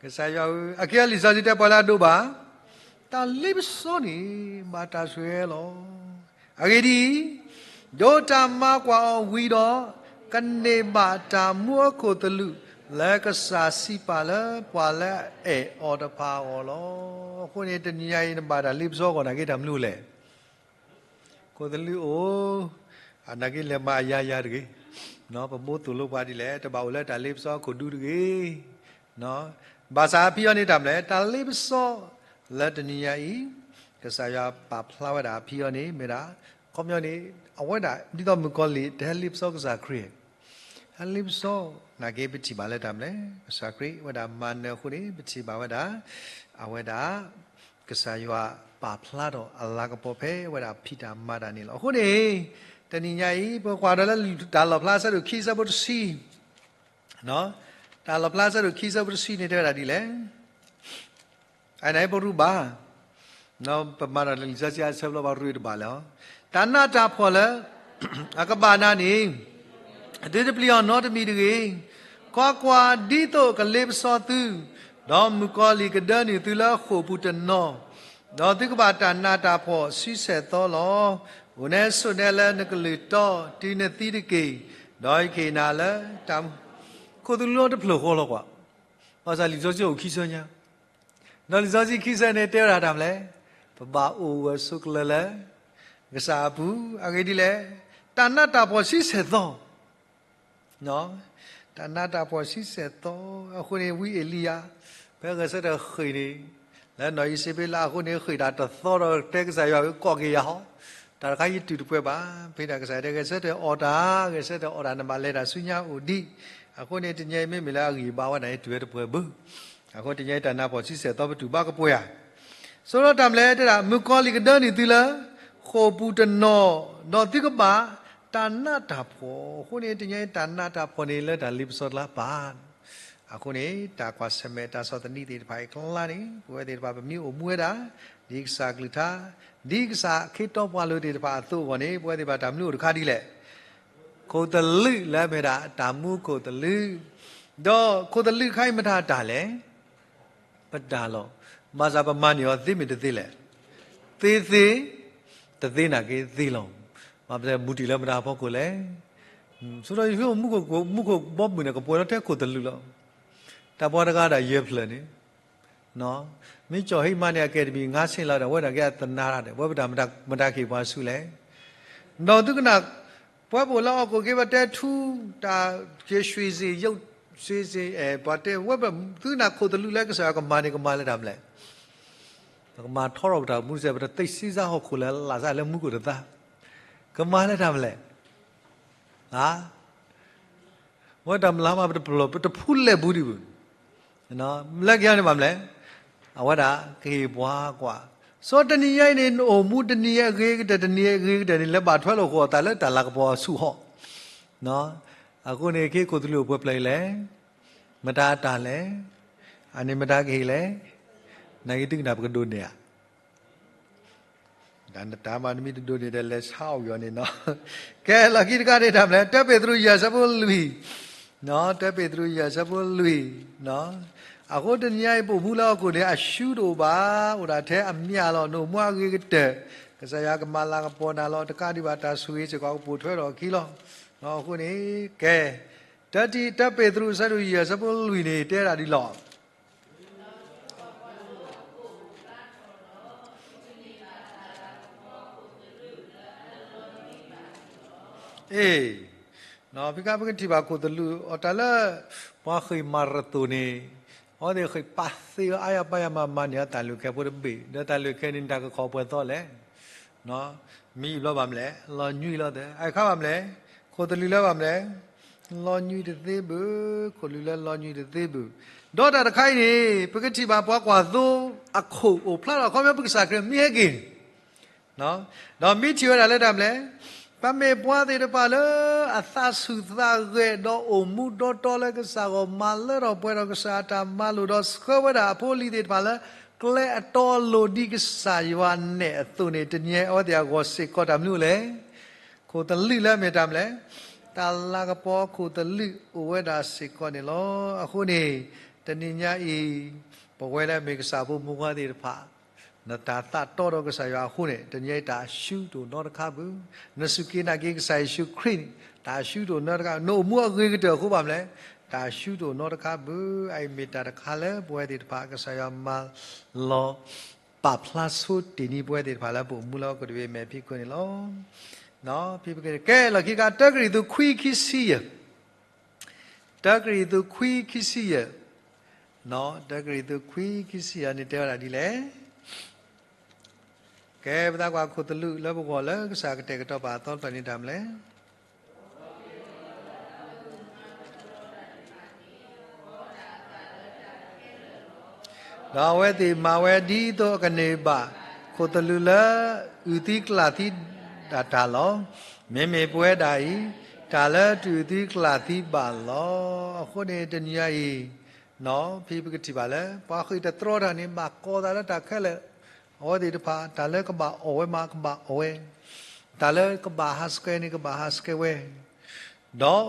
ကစၢ်ယွၤဧၢ, အက့ၢ်အီၤလံာ်စီဆှံတဲပှၤလၢအဒိးဘၣ် တၢ်လ့ပစီန့ၣ် ဘၣ်တၢ်ဆိၣ်ဂ့ၤလီၤ. အဂ့ၢ်ဒ်အံၤ, ဒိးတၢ်မၤကွၢ်အီၤဝံၤဒီး, ကန့ၢ်ဘၣ်တၢ်မူအခိၣ်သလုး လၢကစၢ်စံးပာ်လၢပှၤလၢအအဲၣ်အီၤတဖၣ်အဂီၢ်လီၤ. အဃိန့ၣ် တနံၤညါအံၤ နဘၣ်တၢ်လ့ပစီအဂီၢ် နာ်က့တၢ်မနုၤလဲၣ် ခိၣ်သလုးအိၣ်, အနာ်က့လဲၤမၤအယၤယၤတဂ့ၤ, ပမိၢ်သိၣ်လိပှၤဒ်လဲၣ် တဘၣ်အိၣ်လၢတၢ်လ့ပစီအခိၣ်ဒူတဂ့ၤ. ဘၣ်ဆၣ်အဖံအီၤန့ၣ်တၢ်မနုၤလဲၣ်, တၢ်လ့ပစီလၢတနံၤညါအံၤ, ကစၢ်ယွၤပာ်ဖျါဝဲဒၣ်အဖံအီၤန့ၣ် မ့ၢ်ဒၣ်, ခီပညီန့ၣ် အဝဲဒၣ်ဒ်သိးမုၣ်ကီၤလံၢ် တဟဲလ့ပစီကစၢ်ခရံာ် ဟဲလ့ပစီ, နာ်က့ပထံၣ်ဘၣ်လၢတၢ်မနုၤလဲၣ်, ကစၢ်ခရံာ်ဝဲဒၣ်မၤနၢၤအဃိန့ၣ် ပထံၣ်ဘၣ်ဝဲဒၣ်, အဝဲဒၣ် ကစၢ်ယွၤပာ်ဖျါထီၣ်အလၤကပီၤဖဲအဝဲဒၣ်ဖံးတၢ်မၤတၢ်န့ၣ်လီၤ. အဃိန့ၣ် တနံၤညါအံၤ ပကွၢ်ဒီးလၢတၢ်လီၣ်ဖျါဆၢဒိၣ်ခံဆၢဖိတဆံ, တၢ်လီၣ်ဖျါဆၢဒိၣ်ခံဆၢဖိတဆံန့ၣ်တဲဝဲဒၣ်ဒ်လဲၣ်, အန့ၣ်ပရူးဘၣ် ပမၤဒီးလံာ်စီဆှံအဆၢဖျိ ပှၤရ့တဘၣ်လၢၤ. တၢ်နးတၢ်ဖှီၣ်လၢအကဘၣ်နၤန့ၣ် အသုတပျံၤအီၤနီတမံၤတဂ့ၤ. ကွၢ်ကွၢ်, ဒ်သိးကလ့ပစီသု, ဒီးမုၣ်ကီၤလံၢ်ကဒၢနုာ်သုလၢဃိာ်ပူၤတနီၤ, ဒီးသုကဘၣ်တၢ်နးတၢ်ဖှီၣ်ဆံဆဲၣ်သီလီၤ. အိၣ်နဲဆိးနဲလၢနကလုၢ်တီ တုၤနသံတက့ၢ်. ဒီးယကဟ့ၣ်နၤလၢတၢ်မူ, ခိၣ်သလုးလီၤတဖျၢၣ်ဃီလီၤကွၢ်. ဘၣ်ဆၣ်လံာ်စီဆှံအိၣ်ခံဆၢညါ, ဒီးလံာ်စီဆှံခံဆၢန့ၣ်တဲဝဲဒၣ်တၢ်မနုၤလဲၣ်, ပဘၣ်အိၣ်ဂၢၢ်ဆိးကျၢၤလၢ ကစၢ်အပူၤ, အဂ့ၢ်ဒ်လဲၣ်, တၢ်နးတၢ်ဖှီၣ်ဆံဆဲၣ်သီ တၢ်နးတၢ်ဖှီၣ်ဆံဆဲၣ်သီ. အဃိန့ၣ် ဝံအ့လံယၤ ဖဲဂဲၤဆၢထၢၣ်ဃ့ၢ်န့ၣ်, လၢနီၢ်အံၤစ့ဘ့လးအဃိန့ၣ် ဃ့ၢ်တၢ်တသီဒီးတဲကစၢ်ယွၤ ကိးက့ၤယၤဟီ, တၢ်တခါယတုၤတပှဲၤဘၣ်. ဖဲတၢ်ကစၢ်ယွၤတဲဂဲၤဆၢထၢၣ်အီၣ်တၢ်, ဂဲၤဆၢထၢၣ်အီၣ်တၢ် နဘၣ်လဲၤတၢ်ဆူညါအိၣ်ဒံး. အဃိန့ၣ် တနံၤအံၤမ့မ့ၢ်လၢအဂံၢ်ဘါဝဲဒၣ် ယတုၤဝဲတပှဲၤဘၣ်. အဃိတနံၤအံၤတၢ်နးဖှီၣ်ဆံဆဲၣ်သီ ပတူၢ်ဘၣ်ကပှဲၤဧါ. ဆိလီၤတၢ်မနုၤလဲၣ် တဲဒၣ် မုၣ်ကီၤလံၢ်ကဒၢနုာ်သုလၢ ဃိာ်ပူၤတနီၤ, ဒီးသုကဘၣ်တၢ်နးတၢ်ဖှီၣ်. အဃိန့ၣ် တနံၤအံၤတၢ်နးတၢ်ဖှီၣ်န့ၣ် လၢတၢ်လ့ပစီတလါပၢ် အဃိန့ၣ် တၢ်ကွၢ်ဆၢၣ်မဲာ်တၢ်ဆီၣ်သနံးသ့ၣ်တဖၣ်အံၤအကျါန့ၣ် ပဝဲသ့ၣ်တဖၣ်ပမ့ၢ်အိၣ်မူဝဲဒၣ် ဒ်ကစၢ်အကလုၢ်ကထါ, ဒ်ကစၢ်ခ့တီပှၤလိၤသ့ၣ်တဖၣ်အသိးအဂီၢ်န့ၣ် ပဝဲသ့ၣ်တဖၣ်တၢ်မနုၤအိၣ်တခါဒ်လဲၣ်. ခိၣ်သလုးလၢအမ့ၢ်ဒၣ်တၢ်မူခိၣ်သလုး, ဒီးခိၣ်သလုးတခါအံၤမတၤတၢ်လဲၣ်. ပတၢ်လီၤ. ဘၣ်ဆၣ်ပမၤန့ၢ်အီၤသ့မ့ၢ်တသ့လဲၣ်. သ့သ့, တသ့နာ်က့သ့လီၤ. မ့ၢ်ပတဲမူတံၢ်လၢမတၤအဖီခိၣ်လဲၣ်. ဆိဒီးယမူခိၣ်ဘီမုၢ်န့ၣ် ကပှဲၤလီၤထဲခိၣ်သလုးလီၤ. တၢ်ပှၤတဂၤဒၣ်ယဲၢ်ဖျၢၣ်န့ၣ် မ့ၢ်ကၠီၣ်ဟ့ၣ်မါန့ၣ် အကဲတမံၤ ငါးဆင့်လီၤဒီး အဝဲဒၣ်ကဲအသနါတၢ်ဒီး ပဝဲပတၢ်မတၤကဟ့ၣ်ပှၤဆူလဲၣ်. ဒီးသုကနၣ် ပဝဲပအိၣ်လၢဟီၣ်ခိၣ်က့ ပတဲထူ တၢ်က့ၤ ရွှေစင်ရုပ်, ရွှေစင်, ပှၤတဲဝဲ သုကနၣ်ခိၣ်သလုးလၢကစၢ်ယွၤကမၤန့ၣ် ကမၤလၢတၢ်မနုၤလဲၣ်. ပကမၤထီထီၣ်ပတၢ်မူစဲး ပတသ့စ့စါဟီၣ်ခိၣ်လၢ လၢ်စၢ်လၢမူခိၣ်တသါ, ကမၤလၢတၢ်မနုၤလဲၣ်. ဝဲတၢ်မၤလၢမး ပတပလီၢ် ပတဖူလဲၣ်ပူၤဒံးဘၣ်. လၢက့ၤအီၤန့ၣ်ဘၣ်မနုၤလဲၣ်. အဝဲဒၣ်ကဟ့ၣ်ပှၤကွၢ်. စီတနံၤညါအံၤန့ၣ် နအိၣ်မူတနံၤအံၤအဂ့ၤကတၢၢ် တနံၤအံၤအဂ့ၤကတၢၢ်န့ၣ် လဲၤဘၣ်ထွဲလိာ်ဃီၤအသးလၢ တၢ်လၤကပီၤအဆူၣ်ဟီၣ်. အဃိန့ၣ် က့ၤခိၣ်သလုးအိၣ်ပှဲၤဖျၢၣ်အံၤလဲၣ်. မတၤအတၢ်လဲၣ်. အန့ၣ်မတၤကဟ့ၣ်လဲၣ်. နာ်က့ၤသုကနၣ်ပကဒိးန့ၢ်ဧါ. တၢ်မၤနမံၤတဒိးန့ၢ်ဒီး လဲၤဆါအီၣ်က့ၤအီၤန့ၣ်နီၤ. ကဲ လီၢ်ခံတခါန့ၣ်တၢ်မနုၤလဲၣ်. တၢပ့းတရူးယဲၢ်ဆၢဖိလွံၢ်, တၢပ့းတရူးယဲၢ်ဆၢဖိလွံၢ်. အဃိတနံၤညါအံၤ ပအိၣ်မူလၢဟီၣ်ခိၣ်န့ၣ် အရှုံးတအိၣ်ဘၣ်, အိၣ်ဒၣ်ထဲအမျးလီၤ. နအိၣ်မူအဂ့ၤကတၢၢ် ကစၢ်ယွၤကမၤလၤကပီၤနၤလီၤ. တကးဒံးဘၣ် တၢ်ဆိၣ်ဂ့ၤစ့ၢ်ကီးကပိာ်ထွဲထီၣ်အခံလီၤ. အဃိန့ၣ် ကဲ တၢတံ တၢပ့းတရူးအဆၢဒိၣ်ယဲၢ်ဆၢဖိလွံၢ်န့ၣ် တဲဒၣ်ဒ်လီၤ. အ့ၣ်, ဖဲခါပကထံၣ်ဘၣ်ခိၣ်သလုး အတၢ်လၢ ပှၤဃ့ၢ်မၤရသိၣ်န့ၣ် အဝဲသ့ၣ်ဃ့ၢ်ပာ်သ့အါယၤပာ်ယၤမၤမၤန့ၢ်အတၢ်လုၢ်ခဲဖိတဘ့ၣ်, ဒီးတၢ်လုၢ်ခဲန့ၣ် တၢ်ကခီၣ်ပှဲၤသီလဲၣ်. မံဘျီဘၣ်မနုၤလဲၣ်, လီၤညွံးလီၤသၢ, အခါဘၣ်မနုၤလဲၣ်, ခိၣ်သလုးလၢဘၣ်မနုၤလဲၣ်, လီၤညွံးတသ့ဘၣ်, ခိၣ်သလုးလၢလီၤညွံးတသ့ဘၣ်. ဒီးတၢ်တခါအံၤန့ၣ် ပကထံၣ်ဘၣ်ပှၤကွၢ်သိအခိၣ်အိၣ်ဖျါထီၣ် အခီပညီပကစၢ်ခရံာ်မ့ၢ်ဟဲက့ၤန့ၣ် ဒီးမ့ၢ်ထံၣ်ဝဲဒၣ်လၢတၢ်မနုၤလဲၣ်, ပမ့ၢ်ပှၤသ့ၣ်တဖၣ်လၢအသးဆူၣ်သးဂဲၤ ဒီးအိၣ်မူဒီတီလၢကစၢ်ဂီၢ်မၤလၢထီၣ်ပှဲၤဒီးကစၢ်အတၢ်မၤလိာ် ဒီးဆှၢဝဲဒၣ်အဖိအလံၤသ့ၣ်တဖၣ်လၢ ကျဲအတီအလိၤဒ်ကစၢ်ယွၤနဲၣ်အသိးန့ၣ် တနံၤအံၤအဝဲသ့ၣ်အဂီၢ်စ့ၢ်ကီးတၢ်မနုၤလဲၣ်, ခိၣ်သလုးလၢအမ့ၢ်တၢ်မနုၤလဲၣ်, တၢ်လၤကပီၤခိၣ်သလုးအိၣ်ဝဲဒၣ်စ့ၢ်ကီးန့ၣ်လီၤ. အဃိန့ၣ် တနံၤညါအံၤ ပဝဲလၢအမ့ၢ်ကစၢ်ဖိမုၣ်ခွါသ့ၣ်တဖၣ် နတၢ်သးတီဒီးကစၢ်ယွၤအဃိန့ၣ် တနံၤအံၤတၢ်အရှုံးတအိၣ်နီတခါဘၣ်. နစူၢ်က့ၤနာ်က့ၤကစၢ်ယ့ၣ်ၡူးခရံာ်န့ၣ် တၢ်အရှုံးတအိၣ်နီတခါ, နအိၣ်မူအဂ့ၤကတၢၢ်အဃိဘၣ်မနုၤလဲၣ်, တၢ်အရှုံးတအိၣ်နီတခါဘၣ်. အအံၤမ့ၢ်တၢ်တခါလၢပဝဲသ့ၣ်တဖၣ် ကစၢ်ယွၤမၤလီၤ ပာ်ဖျါဆိတ့ၢ်န့ၢ်ပဝဲသ့ၣ်တဖၣ်လၢပအိၣ်မူလၢဟီၣ်ခိၣ်တဘ့ၣ်မဲာ်ဖံးခိၣ်န့ၣ်လီၤ. ဖဲပက ကဲ လီၢ်ခံက တၢကရံၣ်သူးခွံခံဆံယဲၢ် တၢကရံၣ်သူးခွံခံဆံယဲၢ်, တၢကရံၣ်သူးခွံခံဆံယဲၢ်န့ၣ်တဲဝဲဒၣ်ဒ်လဲၣ်. ကဲ ပသးကွၢ်ခိၣ်သလုးလၢပဂီၢ်လၢကစၢ်ကတဲာ်ကတီၤပာ်အသီတဖျၢၣ်န့ၣ်တၢ်မနုၤလဲၣ်. ဒီးအဝဲသ့ၣ်မၤဝဲဒ်သိးအကန့ၢ်ဘၣ် ခိၣ်သလုးလၢအုၣ်သံကျၣ်သံဒၣ်တၢ်လီၤ. မ့မ့ၢ်ပဝဲဒၣ်အံၤ တၢ်လၢတအုၣ်သံကျၣ်သံဘၣ်လီၤ. အဃိန့ၣ်တနံၤအံၤ ဖဲပကထံၣ်ဘၣ်လၢ ပှၤဃ့ၢ်တတြီတၢ်န့ၣ် ဘၣ်ကိးသးလၢတၢ်ခဲလၢာ် အဝဲသ့ၣ်တဖၣ် တၢ်လၢကဘၣ်အီၣ်ဝဲမး ကဘၣ်အီၣ်ဝဲ, တၢ်လၢကဘၣ်ဟးဆှဲးန့ၣ် ကဘၣ်ဟးဆှဲးဝဲ, ဒီး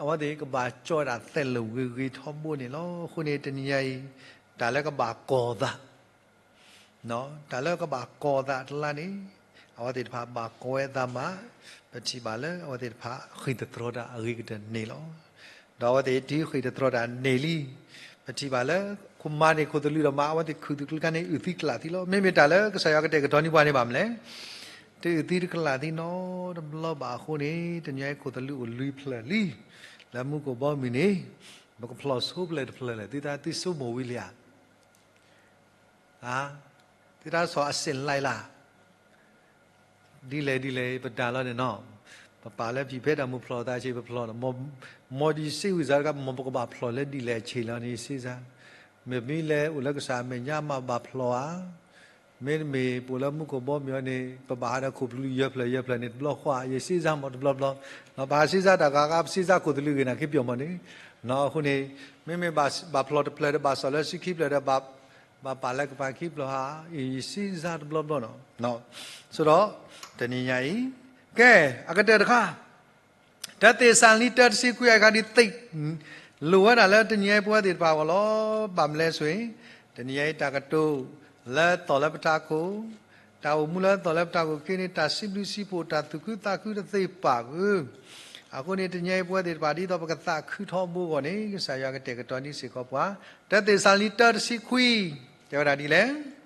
အဝဲသ့ၣ်ကဘၣ်ကၠီဝဲဒၣ်သဲးလိာ်ဂ့ၤဂ့ၤထီဘိန့ၣ်လီၤ. အဃိန့ၣ် တနံၤညါအံၤ တၢ်လၢကဘၣ်ကီၤသး တၢ်လၢကဘၣ်ကီၤသးတလါန့ၣ် အဝဲသ့ၣ်တဖၣ်ဘၣ်ကီၤဝဲအသးမး, ပထံၣ်ဘၣ်လၢအဝဲသ့ၣ်တဖၣ်ဃ့ၢ်သတြီတၢ်အဂ့ၤကတၢၢ်န့ၣ်လီၤ. ဒီးအဝဲသ့ၣ်တုၤဃ့ၢ်သတြီတၢ်န့ၣ်လံ, ပထံၣ်ဘၣ်လၢ ခိၣ်မါန့ၣ်ခိၣ်သလုးဒီးမး အဝဲသ့ၣ်ခူၣ်သလုးကျါန့ၣ် အုၣ်သံကလးသံလီၤ. မ့မ့ၢ်တၢ်လၢကစၢ်ယွၤကတဲာ်ကတီၤန့ၢ်ပှၤန့ၣ်ဘၣ်မနုၤလဲၣ်, တအုၣ်သံတကလးသံနီတဘျီဘၣ်အဃိန့ၣ် တနံၤအံၤခိၣ်သလုးအိၣ်လွံၢ်ဖျၢၣ်လံ, လၢမူခိၣ်ဘီမုၢ်န့ၣ် ပကဖျိးဆိဖျၢၣ်တဖျၢၣ်လဲၣ်, သုတၢ်သံဆိကမိၣ်ဝံၤလံဧါ သုတၢ်ဆီၣ်အစ့ၣ်လၢ်လၢ် ဒ်လဲၣ်ဒ်လဲၣ် ပတၢ်လီၤန့ၣ်နီၤ, ပပာ်လၢပဖံးဖဲတၢ်မူဖျိးသးဆ့ ပဖျိးနီၤ, မ်ယစ့ဝံသးတခါ မ်ပကဘၣ်ဖျိးလၢဒ်လဲၣ်ဆ့လီၤန့ၣ် ယစ့စါ, မ့ၢ်ပမ့ၢ်လဲၤအိၣ်လၢကစၢ်အမဲာ်ညါမးဘၣ်ဖျိးဧါ, မ့တမ့ၢ်ပအိၣ်လၢမူခိၣ်ဘီမုၢ်အီၤန့ၣ် ပဘၣ်ဟးဒီးခိၣ်သလုးယဲၢ်ဖျၢၣ်ယဲၢ်ဖျၢၣ်န့ၣ် တဘျီဃီဧါ, ယစ့စါမးတဘျီဘျီ, ပဟးစ့စါတၢ်ဂၤဂၤ ပစ့စါခိၣ်သလုးဂ့ၤန့ၣ် ခ့ပၠီၣ်မးန့ၣ်, အဃိန့ၣ် မ့မ့ၢ်ဘၣ်ဖျိးတဖျၢၣ်ဒီး ဘၣ်စီၣ်လၢစုခံဖျၢၣ်ဒီး ဘၣ်ပာ်လၢကပၤခံဖျၢၣ်ဧါ, ယစ့စါတဘျီဘျီနီၤ, ဆိဒီး တနံၤညါအံၤ ကဲ အကတၢၢ်တခါ တၢသ့းစၤလနံတၢတဆံခွံအံၤအခါဒ်သ့ၣ် လိၣ်ဝဲဒၣ်လၢတနံၤညါအံၤပဝဲသ့ၣ်တဖၣ်အဂီၢ်လီၤ. ဘၣ်မနုၤလဲၣ်ဆိအံၤ တနံၤညါအံၤတၢ်ကတိၤလၢသီၣ်လၢပတၢ်ကိၣ်, တၢ်အိၣ်မူလၢသီၣ်လၢပတၢ်ကိၣ်က့န့ၣ် တၢ်စံးဘျုးစံးဖှိၣ် တၢ်သူၣ်ခုသးခုတသ့ပာ်ဧါ. အဃိန့ၣ် တနံၤညါအံၤပဝဲသ့ၣ်တဖၣ် ဒ်သိးပကသးခုထီဘိအဂီၢ်န့ၣ် ကစၢ်ယွၤကတဲာ်ကတီၤန့ၢ်စ့ၢ်ကီးပှၤ, တၢသ့းစၤလနံတၢတဆံခွံ တဲဝဲဒၣ်ဒ်လဲၣ်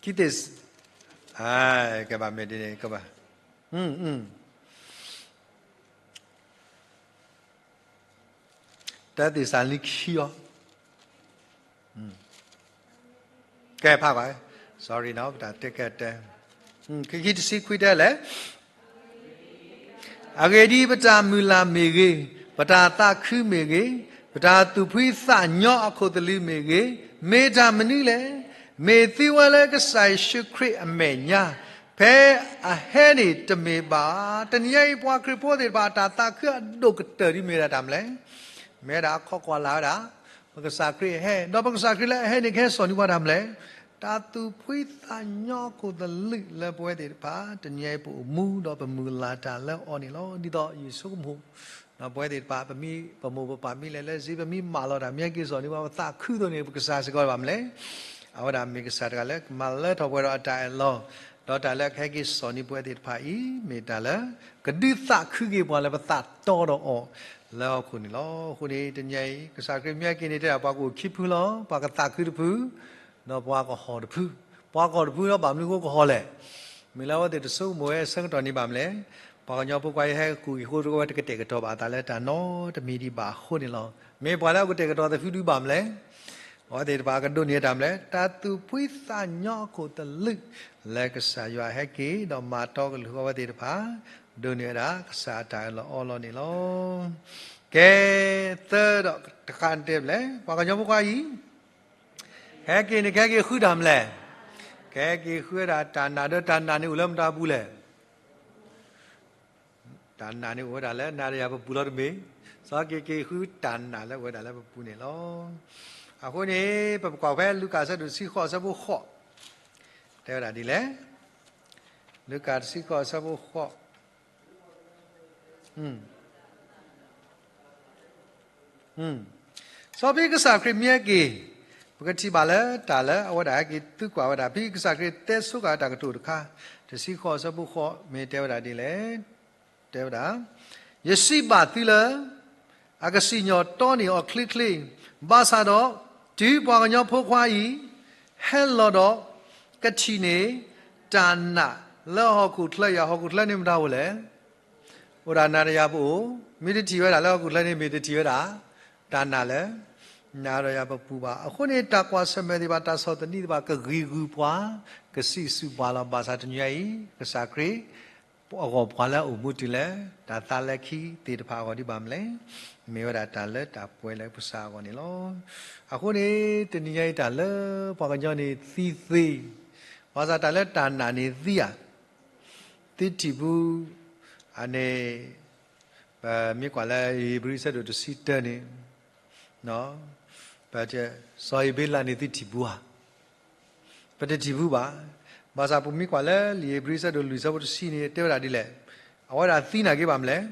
ခံ ခံ, ခံသ့း, ကဘၣ်မ့ၢ်ဒ်န့ၣ် ကဘၣ်, တၢသ့းစၤလနံခံအီၤ, ကဲဖးကွၢ်, sorry နီၤ, ပတၢ်တဲကဲတဲ, ခံ ခံတဆံခွံတဲလဲၣ် အဂ့ၢ်ဒ်အံၤ, ပတၢ်မုၢ်လၢ်မ့ၢ်ဂ့ၤ, ပတၢ်သးခုမ့ၢ်ဂ့ၤ, ပတၢ်သူၣ်ဖှံသးညီအခိၣ်သလုးမ့ၢ်ဂ့ၤ, မ့ၢ်တၢ်မနုၤလဲၣ်. မ့ၢ်သုဝဲလၢကစၢ်ယ့ၣ်ၡူးခရံာ်အမဲာ်ညါ, ဖဲအဟဲန့ၣ်တမ့ၢ်ဘၣ်ဧါ. တနံၤညါအံၤ ပှၤခရံာ်ဖိသ့ၣ်တဖၣ် တၢ်သးခုအဒိၣ်ကတၢၢ်ဒ်မ့ၢ်ဝဲဒၣ်တၢ်မနုၤလဲၣ်. မ့ၢ်ဝဲဒၣ်အခီၣ်ကွၢ်လၢ်ဝဲဒၣ် ပကစၢ်ခရံာ်အဟဲ, ဒီးပကစၢ်ခရံာ်လၢအဟဲန့ၣ် ကဟဲစိာ်န့ၢ်ပှၤတၢ်မနုၤလဲၣ်. တၢ်သူၣ်ဖှံသးညီအခိၣ်သလုးလၢပဝဲသ့ၣ်တဖၣ် တနံၤအံၤပအိၣ်မူ ဒီးပမုၢ်လၢ်တၢ်လၢအီၤန့ၣ်လီၤ. ဒ်သိးယဆိကမိၣ် ပဝဲသ့ၣ်တဖၣ် ပမိၢ်ပပၢ်မ့ၢ်လဲၤလၢစ့ ပမ့ၢ်မၢလီၤတၢ် မ့ၢ်ဟဲက့ၤစိာ်န့ၢ်ပှၤ ပသးခုသိးန့ၣ် ပကစၢ်စ့ၢ်ကီးဘၣ်မနုၤလဲၣ်. အဝဲဒၣ်မ့ၢ်ကစၢ်တဂၤလၢကမၤလၢထီၣ်ပှဲၤဒီးအတၢ်အၢၣ်လီၤ, ဒီးတၢ်လၢအကဟဲက့ၤစိာ်န့ၢ်ပဝဲသ့ၣ်တဖၣ်အံၤ မ့ၢ်တၢ်လၢ ကဒုးသးခုက့ၤပှၤလၢပသးတီဒီးအီၤလၢဟီၣ်ခိၣ်န့ၣ်လီၤ. အဃိန့ၣ် တနံၤအံၤ ကစၢ်ခရံာ်မ့ၢ်ဟဲက့ၤန့ၣ် တဲဒၣ်ပှၤကအိၣ်ခံဖုလီၤ. ပှၤကသးခုတဖု ဒီးပှၤကဟီၣ်တဖု, ပှၤကဟီၣ်တဖုဒီးဘၣ်မနုၤဃိကဟီၣ်လဲၣ်. မ့ၢ်လၢအဝဲသ့ၣ်တဆိကမိၣ်ဝဲဆၢကတီၢ်န့ၣ်ဘၣ်မနုၤလဲၣ်. ပှၤကညီဖိခွါအံၤဟဲကူၣ်က့ၤဃိတဝဲတကတဲာ်ကတီၤဘၣ်အသးလၢတၢ်နီတမံၤဒံးဘၣ်အဃိန့ၣ်လီၤ. မ့ၢ်ပှၤလၢအကတဲာ်ကတီၤသးဖုဒုဘၣ်မနုၤလဲၣ်. အဝဲသ့ၣ်တဖၣ်ကဒိးန့ၢ်ဝဲတၢ်မနုၤလဲၣ်. တၢ်သူၣ်ဖှံသးညီအခိၣ်သလုး လၢကစၢ်ယွၤဟဲက့ၤဒီးမၤတီကလုၢ်ဃီဝဲသ့ၣ်တဖၣ် ဒိးန့ၢ်ဝဲဒၣ်ကစၢ်အတၢ်အၢၣ်လီၤအီလီၤန့ၣ်လီၤ. ကဲ သၢဒီးတခါတဲဘျဲၣ် ပှၤကညီဖိခွါအံၤ ဟဲက့ၤန့ၣ် ကဟဲက့ၤဃုတၢ်မနုၤလဲၣ်. ကဟဲက့ၤဃုဝဲဒၣ်တၢ်နာ်ဒီးတၢ်နာ်န့ၣ်အိၣ်လၢမတၤပူၤလဲၣ်. တၢ်နာ်န့ၣ်အိၣ်ဝဲဒၣ်လၢနၤဒီးယၤပပူၤလီၤတမ့ၢ်. စီၤက့ၤက့ၤဃုတၢ်နာ်လၢအိၣ်ဝဲဒၣ်လၢပပူၤန့ၣ်လီၤ. အဃိန့ၣ် ပကွၢ်ဖဲလူၤကၣ်အဆၢဒိၣ်တဆံဃိးအဆၢဖိဃိး တဲဝဲဒၣ်ဒ်လဲၣ်. လူၤကၣ်တဆံဃိးအဆၢဖိဃိး စီၤဖဲကစၢ်ခရံာ်မ့ၢ်ဟဲက့ၤ ပကထံၣ်ဘၣ်လၢတၢ်လၢအဝဲဒၣ်ဟဲက့ၤသုကွၢ်ဝဲဒၣ် ဖဲကစၢ်ခရံာ်တဲဆိဃာ်တၢ်ကတိၤတခါ တဆံဃိးအဆၢဖိဃိး မ့ၢ်တဲဝဲဒၣ်ဒ်လဲၣ်. တဲဝဲဒၣ်, ယစံးဘၣ်သုလၢ အကစံၣ်ညီၣ်တီန့ၢ်အီၤချ့ချ့, ဘၣ်ဆၣ်ဒီး တုၤပှၤကညီဖိခွါအံၤ ဟဲလီၤဒီး ကထံၣ်န့ၢ်တၢ်နာ်လၢဟီၣ်ခိၣ်ချၢယၤ ဟီၣ်ခိၣ်ချၢန့ၣ်မတၤအိၣ်လဲၣ်. အိၣ်ဒၣ်နၤဒီးယၤပအိၣ်, မ့ၢ်တထံၣ်ဝဲဒၣ်လၢဟီၣ်ခိၣ်ချၢန့ၣ် မ့ၢ်တထံၣ်ဝဲဒၣ် တၢ်နာ်လၢ နၤဒီးယၤပပူၤဘၣ်. အဃိန့ၣ် တၢ်ကွၢ်ဆၢၣ်မဲာ်သ့ၣ်တဖၣ် တၢ်ဆီၣ်သနံးသ့ၣ်တဖၣ် ကဂံၤဂုာ်ပှၤ ကစံးဆူၣ်ပှၤလီၤ. ဘၣ်ဆၣ်တနံၤညါအံၤ ကစၢ်ခရံာ် အဂီၢ်ပှၤလၢအအိၣ်မူတုၤလၢ တၢ်သးလၢခံသ့ၣ်တဖၣ်အဂီၢ်ဒ်ဘၣ်မနုၤလဲၣ်. မ့ၢ်ဝဲဒၣ်တၢ်လၢတၢ်ပှဲၤလၢကစၢ်အဂီၢ်န့ၣ်လီၤ. အဃိန့ၣ် တနံၤညါအံၤတၢ်လၢပှၤကညီန့ၣ်သံသ့, ဘၣ်ဆၣ်တၢ်လၢတၢ်နာ်န့ၣ်သံဧါ. သုထံၣ်ပူၤ အန့ၣ် ပမ့ၢ်ကွၢ်လၢဧ့ၤဘြံၤအဆၢဒိၣ်တဆံတၢန့ၣ်, စီၤဧ့ၤဘ့လးန့ၣ်သုထံၣ်ဘူးဧါ. ပတထံၣ်ဘူးဘၣ်. ဘၣ်ဆၣ်ပမ့ၢ်ကွၢ်လၢလံာ်ဧ့ၤဘြံၤအဆၢဒိၣ်လွံၢ်အဆၢဖိတဆံန့ၣ် တဲဝဲဒၣ်ဒ်လဲၣ်. အဝဲဒၣ်သံနာ်က့ဘၣ်မလဲၣ်.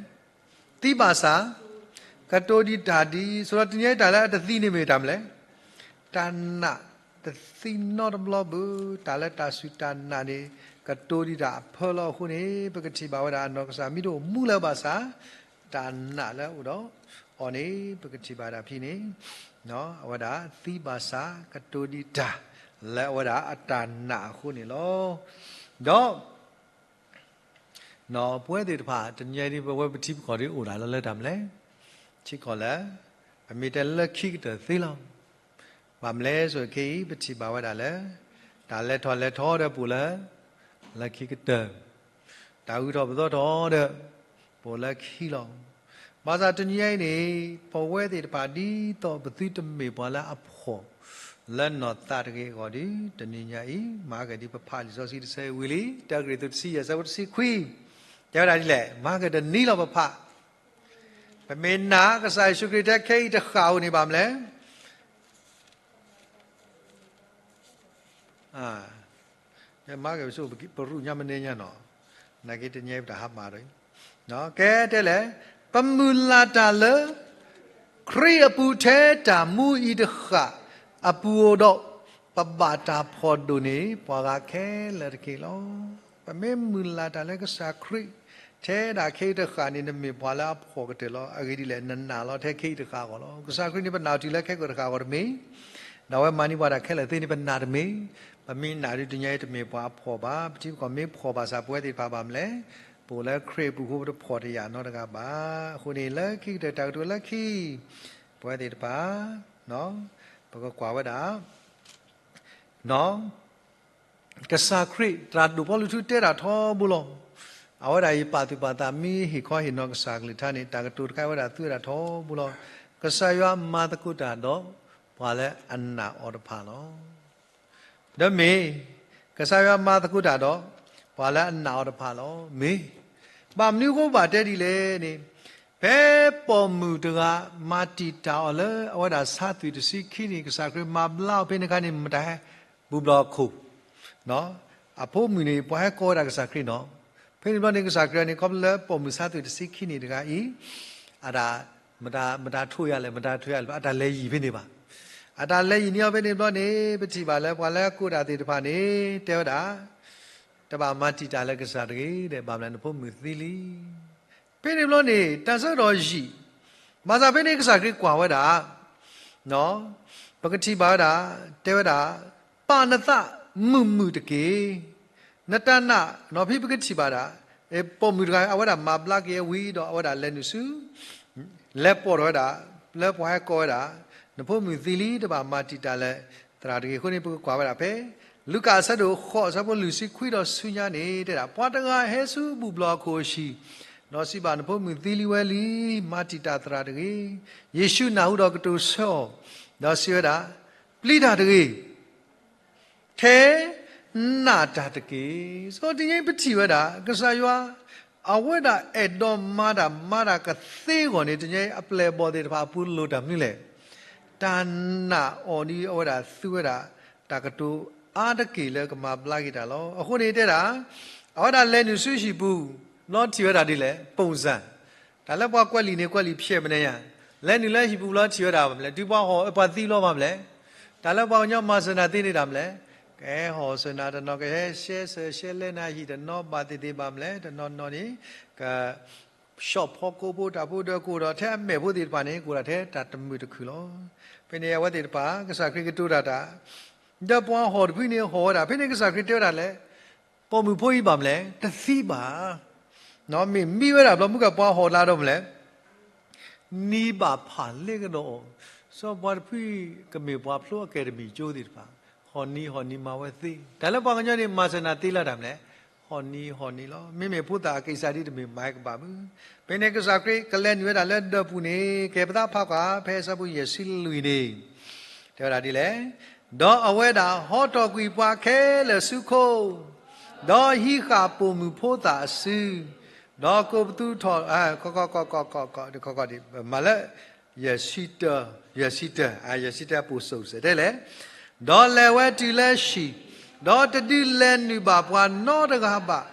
သံဘၣ်ဆၣ် ကတိၤဒံးတၢ်ဒ်, ဆိးဒီးတနံၤညါအံၤတၢ်လၢအတသံန့ၣ်မ့ၢ်တၢ်မလဲၣ်. တၢ်နာ်တသံနီတဘျီဘၣ်, တၢ်လၢတၢ်စူၢ်တၢ်နာ်န့ၣ် ကတိၤဒံးတၢ်အဖၢလီၤအဃိန့ၣ် ပကထံၣ်ဘၣ်ဝဲဒၣ်အနီၢ်ကစၢ်မ့ၢ်တအိၣ်မူလၢၤဘၣ်ဆၣ် တၢ်နာ်လၢအအိၣ်ဒီးအီၤန့ၣ် ပကထံၣ်ဘၣ်ဒၣ်ဖဲန့ၣ်, အဝဲဒၣ်သံဘၣ်ဆၣ် ကတိၤဒံးတၢ် လၢအဝဲဒၣ်အတၢ်နာ်အဃိန့ၣ်လီၤ. ဒီး ပဝဲသ့ၣ်တဖၣ် တနံၤညါအံၤဒ် ပဝဲပထံပကီၢ်ဒ်အိၣ်ဒၣ်လၢလၢတၢ်မလဲၣ်. ထံကီၢ်လၢ ပမ့ၢ်တဲလၢခံကတၢၢ်သ့လီၤ. ဘၣ်မလဲၣ်ဆိၣ်ခဲအံၤ ပထံၣ်ဘၣ်ဝဲဒၣ်လၢ တၢ်လဲၤထီၣ်လဲၤထီဒီးပအိၣ်လၢ လၢခံကတၢၢ်, တၢ်ဂုၤထီၣ်ပသီထီၣ်ဒီး ပအိၣ်လၢခံလီၤ. ဘၣ်ဆၣ်တနံၤညါအံၤန့ၣ် ပဝဲသ့ၣ်တဖၣ်ဒ်သိးပသုတမ့ၢ်ပှၤလၢအဖှီၣ် လၢနီၢ်သးတဂ့ၤအဂီၢ်ဒီး တနံၤညါအံၤ မၤကဒံးပဖးလံာ်စီဆှံတဆၢဝံၤလံ, တၢကရံၣ်သူးတဆံယဲၢ်အဆၢဖိတဆံခွံ, တဲဝဲဒၣ်ဒ်လဲၣ်, မၤကဒနံလီၤပဖး, ပမ့ၢ်နာ်ကစၢ်ယ့ၣ်ၡူးခရံာ်ထဲခဲအံၤတဃၣ်ဧိၤန့ၣ်ဘၣ်မလဲၣ်. မၤကဒ်ပရူၢ်ညါမနုၤညါနီၤ, နာ်က့တနံၤညါအံၤပတၢ်ဟါမၢ်ဒီး, ကဲတဲလဲၣ်, ပမုၢ်လၢ်တၢ်လၢ ခရံာ်အပူၤထဲတၢ်မူအံၤတဃၣ်အပူၤဧိၤဒီး ပဘၣ်တၢ်ဖှီၣ်ဒိၣ်န့ၢ် ပှၤဂၤခဲလၢာ်တက့ၢ်လီၤ. ပမ့ၢ်မုၢ်လၢ်တၢ်လၢကစၢ်ခရံာ် ထဲဒၣ်ခဲအံၤတဃၣ်န့ၣ် နမ့ၢ်ပှၤလၢအဖှီၣ်ကတၢၢ်လီၤ. အဂ့ၢ်ဒ်လဲၣ်, နနာ်လီၤထဲခဲအံၤတဃၣ်အဂီၢ်လီၤ. ကစၢ်ခရံာ်န့ၣ် ပနာ်အီၤတုၤလၢခဲကိာ်တဃၣ်အဂီၢ်တမ့ၢ်, ဒီးအဝဲမၤန့ၢ်ပှၤတၢ်ခဲလၢာ်သ့န့ၣ် ပနာ်တမ့ၢ်, ပမ့ၢ်နာ်ဒုးတနံၤညါအံၤတမ့ၢ်ပှၤအဖှီၣ်ဘၣ်. ပထံပကီၢ်မ့ၢ်ဖှီၣ်ဘၣ်ဆၣ် ပဝဲသ့ၣ်တဖၣ်ဘၣ်မလဲၣ်, ပအိၣ်လၢခရံာ်အပူၤဃိပတဖှီၣ်တယာ်နီတဂၤဘၣ်. အဃိန့ၣ် လၢခံကတၢၢ်တၢ်ကတိၤလၢခံ ပဝဲသ့ၣ်တဖၣ် ပကကွၢ်ဝဲဒၣ် ကစၢ်ခရံာ်သရၣ်ဒိၣ်ပီလူးထူတဲဒၣ်ထီဘိလီၤ. အဝဲဒၣ်အံၤပာ်သူၣ်ပာ်သးမ့ၢ်ဟ့ၣ်ခီဟ့ၣ်နီၤကစၢ်ကလုၢ်ကထါန့ၣ် တၢ်ကတိၤတခါဝဲဒၣ်သူဝဲဒၣ်ထီဘိလီၤ. ကစၢ်ယွၤမၤသကိးတၢ်ဒီး ပှၤလၢအနာ်အီၤတဖၣ်လီၤ. ဒီးမ့ၢ် ကစၢ်ယွၤမၤသကိးတၢ်ဒီး ပှၤလၢအနာ်အီၤတဖၣ်လီၤ. မ့ၢ် ဘၣ်မနုၤအဃိဘၣ်တဲဒ်လဲၣ်န့ၣ်, ဖဲပိာ်မုၣ်တဂၤ မၤတံာ်တာ်အီၤလၢအဝဲဒၣ်ဆါသွံၣ်တဆံခံန့ၣ် ကစၢ်ခရံာ်မၤဘျါအီၤဖဲန့ၣ်အခါန့ၣ် မတၤဟဲ ဘူၣ်ဘျီအခိၣ် အဖိမုၣ်န့ၣ် ပှၤဟဲကိးဝဲဒၣ်ကစၢ်ခရံာ်နီၤ. ဖဲန့ၣ်ဘျီန့ၣ် ကစၢ်ခရံာ်န့ၣ် ခီဖျိလၢပိာ်မုၣ်ဆါသွံၣ်တဆံခံန့ၣ်တဂၤအံၤ အတၢ် မတၤ မတၤထိးယၤလဲၣ် မတၤထိးယၤလဲၣ် အတၢ်လဲၤယံၤဖဲန့ၣ်ဘၣ်. အတၢ်လဲၤယံၤန့ၢ်အီၤဖဲန့ၣ်ဘျီန့ၣ် ပထံၣ်ဘၣ်လၢပှၤလၢအကိးတၢ်သ့ၣ်တဖၣ်န့ၣ် တဲဝဲဒၣ် တဘၣ်မၤတံာ်တာ်လၢကစၢ်တဂ့ၤဒီး ဘၣ်မနုၤနဖိမုၣ်သံလံ. ဖဲန့ၣ်ဘျီန့ၣ် တၢ်ဆၢကတီၢ်ယံာ်, ဘၣ်ဆၣ်ဖဲန့ၣ်ကစၢ်ခရံာ်ကွၢ်ဝဲဒၣ် ပကထံၣ်ဘၣ်ဝဲဒၣ် တဲဝဲဒၣ် ပာ်နသးမုာ်မုာ်တက့ၢ်. နတၢ်နာ်နီၤ ဖဲပကထံၣ်ဘၣ်ဒၣ် ပိာ်မုၣ်တဂၤ အဝဲဒၣ်မၤဘျါက့ၤအဝံၤဒီး အဝဲဒၣ်လဲၤနုာ်ဆူ လဲၤပိာ်ထီၣ်ဝဲဒၣ် လၢပှၤဟဲကိးဝဲဒၣ် နဖိမုၣ်သံလံ တဘၣ်မၤတံာ်တာ်လၢသရၣ်တဂ့ၤ. အဃိန့ၣ် ပကကွၢ်ဝဲဒၣ်ဖဲ လူၤကၣ်အဆၢဒိၣ်ဃိး အဆၢဖိလွံၢ်ဆံခွံဒီးဆူညါန့ၣ် တဲဒၣ် ပှၤတဂၤဟဲဆူဘူၣ်ဘျီအခိၣ်အဟံၣ် ဒီးစံးဘၣ် နဖိမုၣ်သံလံဝဲလံ, မၤတံာ်တာ်သရၣ်တဂ့ၤ. ယ့ၣ်ၡူးနၢ်ဟူဒီးကတိၤဆၢအီၤ, ဒီးစံးဝဲဒၣ်, ပျံၤတၢ်တဂ့ၤ ထဲနာ်တၢ်တက့ၢ်. ဆိတနံၤအံၤပထံၣ်ဝဲဒၣ် ကစၢ်ယွၤ အဝဲဒၣ်အဲၣ်ဒိးမၤတၢ်မၤတၢ်ကသ့အဂီၢ်န့ၣ် တနံၤအံၤအပျဲၢ်အဘီၣ်သ့ၣ်တဖၣ်အပူၤလိၣ်တၢ်မနုၤလဲၣ်. တၢ်နာ်အီၤဒီးအဝဲဒၣ်သူဝဲဒၣ် တၢ်ကတိၤအါတက့ၢ်လၢကမၤဘျါက့ၤတၢ်လီၤ. အဃိန့ၣ်တဲဒၣ် အဝဲဒၣ်လဲၤနုာ်ဆူဟံၣ်ပူၤ ဘျီထံၣ်ဝဲဒၣ်ဒ်လဲၣ် ပိၣ်စၢ် တၢ်လၢပှၤကွဲးလံာ်န့ၣ် ကွဲးလံာ်ဖျဲးမနုၤညါ, လဲၤနုာ်လၢဟံၣ်ပူၤဘျီထံၣ်ဝဲဒၣ်မလဲၣ်, တုၤပှၤဟီၣ်ပှၤသံလီၤမးမလဲၣ်, တၢ်လၢပှၤကညီမၤစၢၤနၤသ့န့ၣ်တၢ်မလဲၣ်, ကဟဲဟီၣ်စၢၤနၤတနီၤ ကဟဲရှဲစၢၤရှဲလဲနၤဟံၣ်တနီၤဘၣ်သ့ၣ်သ့ၣ်ဘၣ်မလဲၣ်, တနီၤနီၤန့ၣ် က ဆှီၣ်ဖီကိးဖိတၢ်ဖိဒီးကအိၣ်ဒီးထဲအမဲာ်ဖိသ့ၣ်တဖၣ်န့ၣ် ကအိၣ်ဒီးထဲတၢ်တမုာ်တခုၣ်လီၤ. ဖဲန့ၣ်အဝဲသ့ၣ်တဖၣ် ကစၢ်ခရံာ်ကတိၤတၢ်တၢ် ဒီးပှၤဟီၣ်တဖုန့ၣ်ဟီၣ်ဝဲဒၣ် ဖဲန့ၣ်ကစၢ်ခရံာ်တဲဝဲဒၣ်လဲၣ်, ပိာ်မုၣ်ဖိအံၤဘၣ်မလဲၣ် တသံဘၣ်. မ့ၢ်မံဝဲဒၣ်ဘျီမုၢ်ကပှၤဟီၣ်တၢ်ဒီးမလဲၣ် နံၤဘၣ်ဖၣ်လဲကဒီးအီၤ, စီၤပှၤတဖုကမ့ၢ်ပှၤဖျိအကဲတမံၤကၠိသ့ၣ်တဖၣ်, ဟီၣ်နံၤဟီၣ်နံၤမၤဝဲသ့, တၢ်လၢပှၤကညီန့ၣ်မၤစၢၤနၤသ့လၢတၢ်မလဲၣ်, ဟီၣ်နံၤဟီၣ်နံၤလီၤ. မ့မ့ၢ်ဖိသၣ်အကံၢ်စၢ်ဒ်တမ့ၢ်မၤကဘၣ်ဘၣ်. ဖဲန့ၣ်ကစၢ်ခရံာ်ကလဲၤနုာ်ဝဲဒၣ်လၢဒၢးပူၤန့ၣ် ကဲပသးဖးကွၢ် ဖဲအဆၢဖိယဲၢ်ဆံလွံၢ်န့ၣ် တဲဝဲဒၣ်ဒ်လဲၣ်, ဒီးအဝဲဒၣ်ဟီထီၣ်ကွံာ်ပှၤခဲလၢာ်ဆူခိၣ်, ဒီးဟံးဃာ်ပိာ်မုၣ်ဖိသၣ်အစု, ဒီးကိးပသူထီၣ်, ကီကီကီကီကီကီကီဒံး, မၤလၢ ယဲၢ်ဆံတၢ, ယဲၢ်ဆံတၢ, ယဲၢ်ဆံတၢအပူၤစိးစဲးတဲလဲၣ်, ဒီးလဲၤဝဲတုၤလၢဟံၣ်, ဒီးတဒုးလဲၤနုာ်ဘၣ်ပှၤနီတဂၤဘၣ်,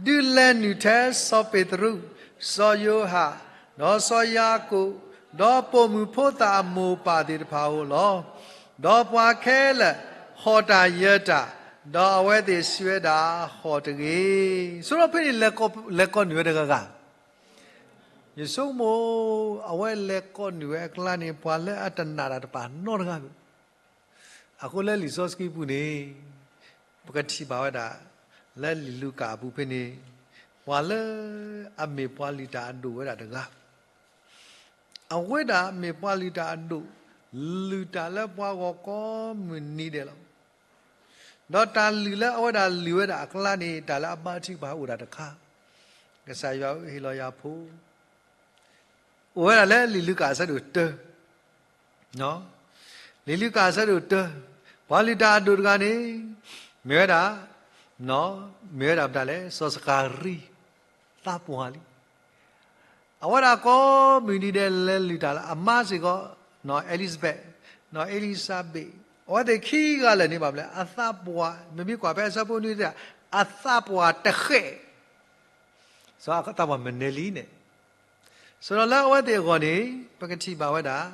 ဒုးလဲၤနုာ်ထဲစီၤပ့းတရူး, စီၤယိၤဟၣ်, ဒီးစီၤယၤကိာ်, ဒီးပိာ်မုၣ်ဖိသၣ်အမိၢ်ပၢ်သ့ၣ်တဖၣ်ဧိၤလီၤ. ဒီးပှၤခဲလၢာ်ဟီၣ်တၢ်ယၢၤတၢ်, ဒီးအဝဲသ့ၣ်စံးဝဲဒၣ်, ဟီၣ်တဂ့ၤ. ဆိဒီးဖဲန့ၣ် လဲၤကိးနုာ်ဝဲတဂၤဂၤ, ယဆိကမိၣ် အဝဲလဲၤကိးနုာ်ဝဲအကျါန့ၣ် ပှၤလၢအတနာ်တၢ်တဖၣ်နီတဂၤဘၣ်. အဃိလၢလံာ်စီဆှံပူၤန့ၣ် ပကထံၣ်ဘၣ်ဝဲဒၣ် လၢလံာ်လူၤကၣ်အပူၤဖဲန့ၣ် ပှၤလၢအမ့ၢ်ပှၤလုၢ်တၢ်အဒိၣ်ဝဲဒၣ်တဂၤ အဝဲဒၣ်မ့ၢ်ပှၤလုၢ်တၢ်အဒိၣ်, လုၢ်တၢ်လၢပှၤဂီၢ်ကိးမုၢ်နံၤဒဲးလီၤ. ဒီးတၢ်လုၢ်လၢအဝဲဒၣ်လုၢ်ဝဲဒၣ်အကျါန့ၣ် တၢ်လၢအဘါထုကဖၣ်အိၣ်ဒၣ်တခါ, ကစၢ်ယွၤဟ့ၣ်လီၤယၤဖိ အိၣ်ဝဲဒၣ်လၢလံာ်လူၤကၣ်အဆၢဒိၣ်တၢ, လံာ်လူၤကၣ်အဆၢဒိၣ်တၢ, ပှၤလုၢ်တၢ်အဒိၣ်တဂၤန့ၣ် မ့ၢ်ဝဲဒၣ်, မ့ၢ်ဝဲဒၣ်မတၤလဲၣ် စီၤစကၤရံ သးပှၢ်လံ. အဝဲဒၣ်ကိးမုၢ်နံၤဒဲးလဲၤလုၢ်တၢ်လၢ အမါစ့ၢ်ကီး အ့လံစဘဲး, အ့လံစဘ့း, အဝဲသ့ၣ်ခံဂၤလၢာ်န့ၣ်ဘၣ်မလဲၣ် အသးပှၢ်, မ့မ့ၢ်ကွၢ်ဖဲအဆၢဖိနွံ အသးပှၢ်တဃဲး, စီၤအသးပှၢ်မနုၤလံန့ၣ်, ဆိုတော့လၢအဝဲသ့ၣ်အဂီၢ်န့ၣ် ပကထံၣ်ဘၣ်ဝဲဒၣ်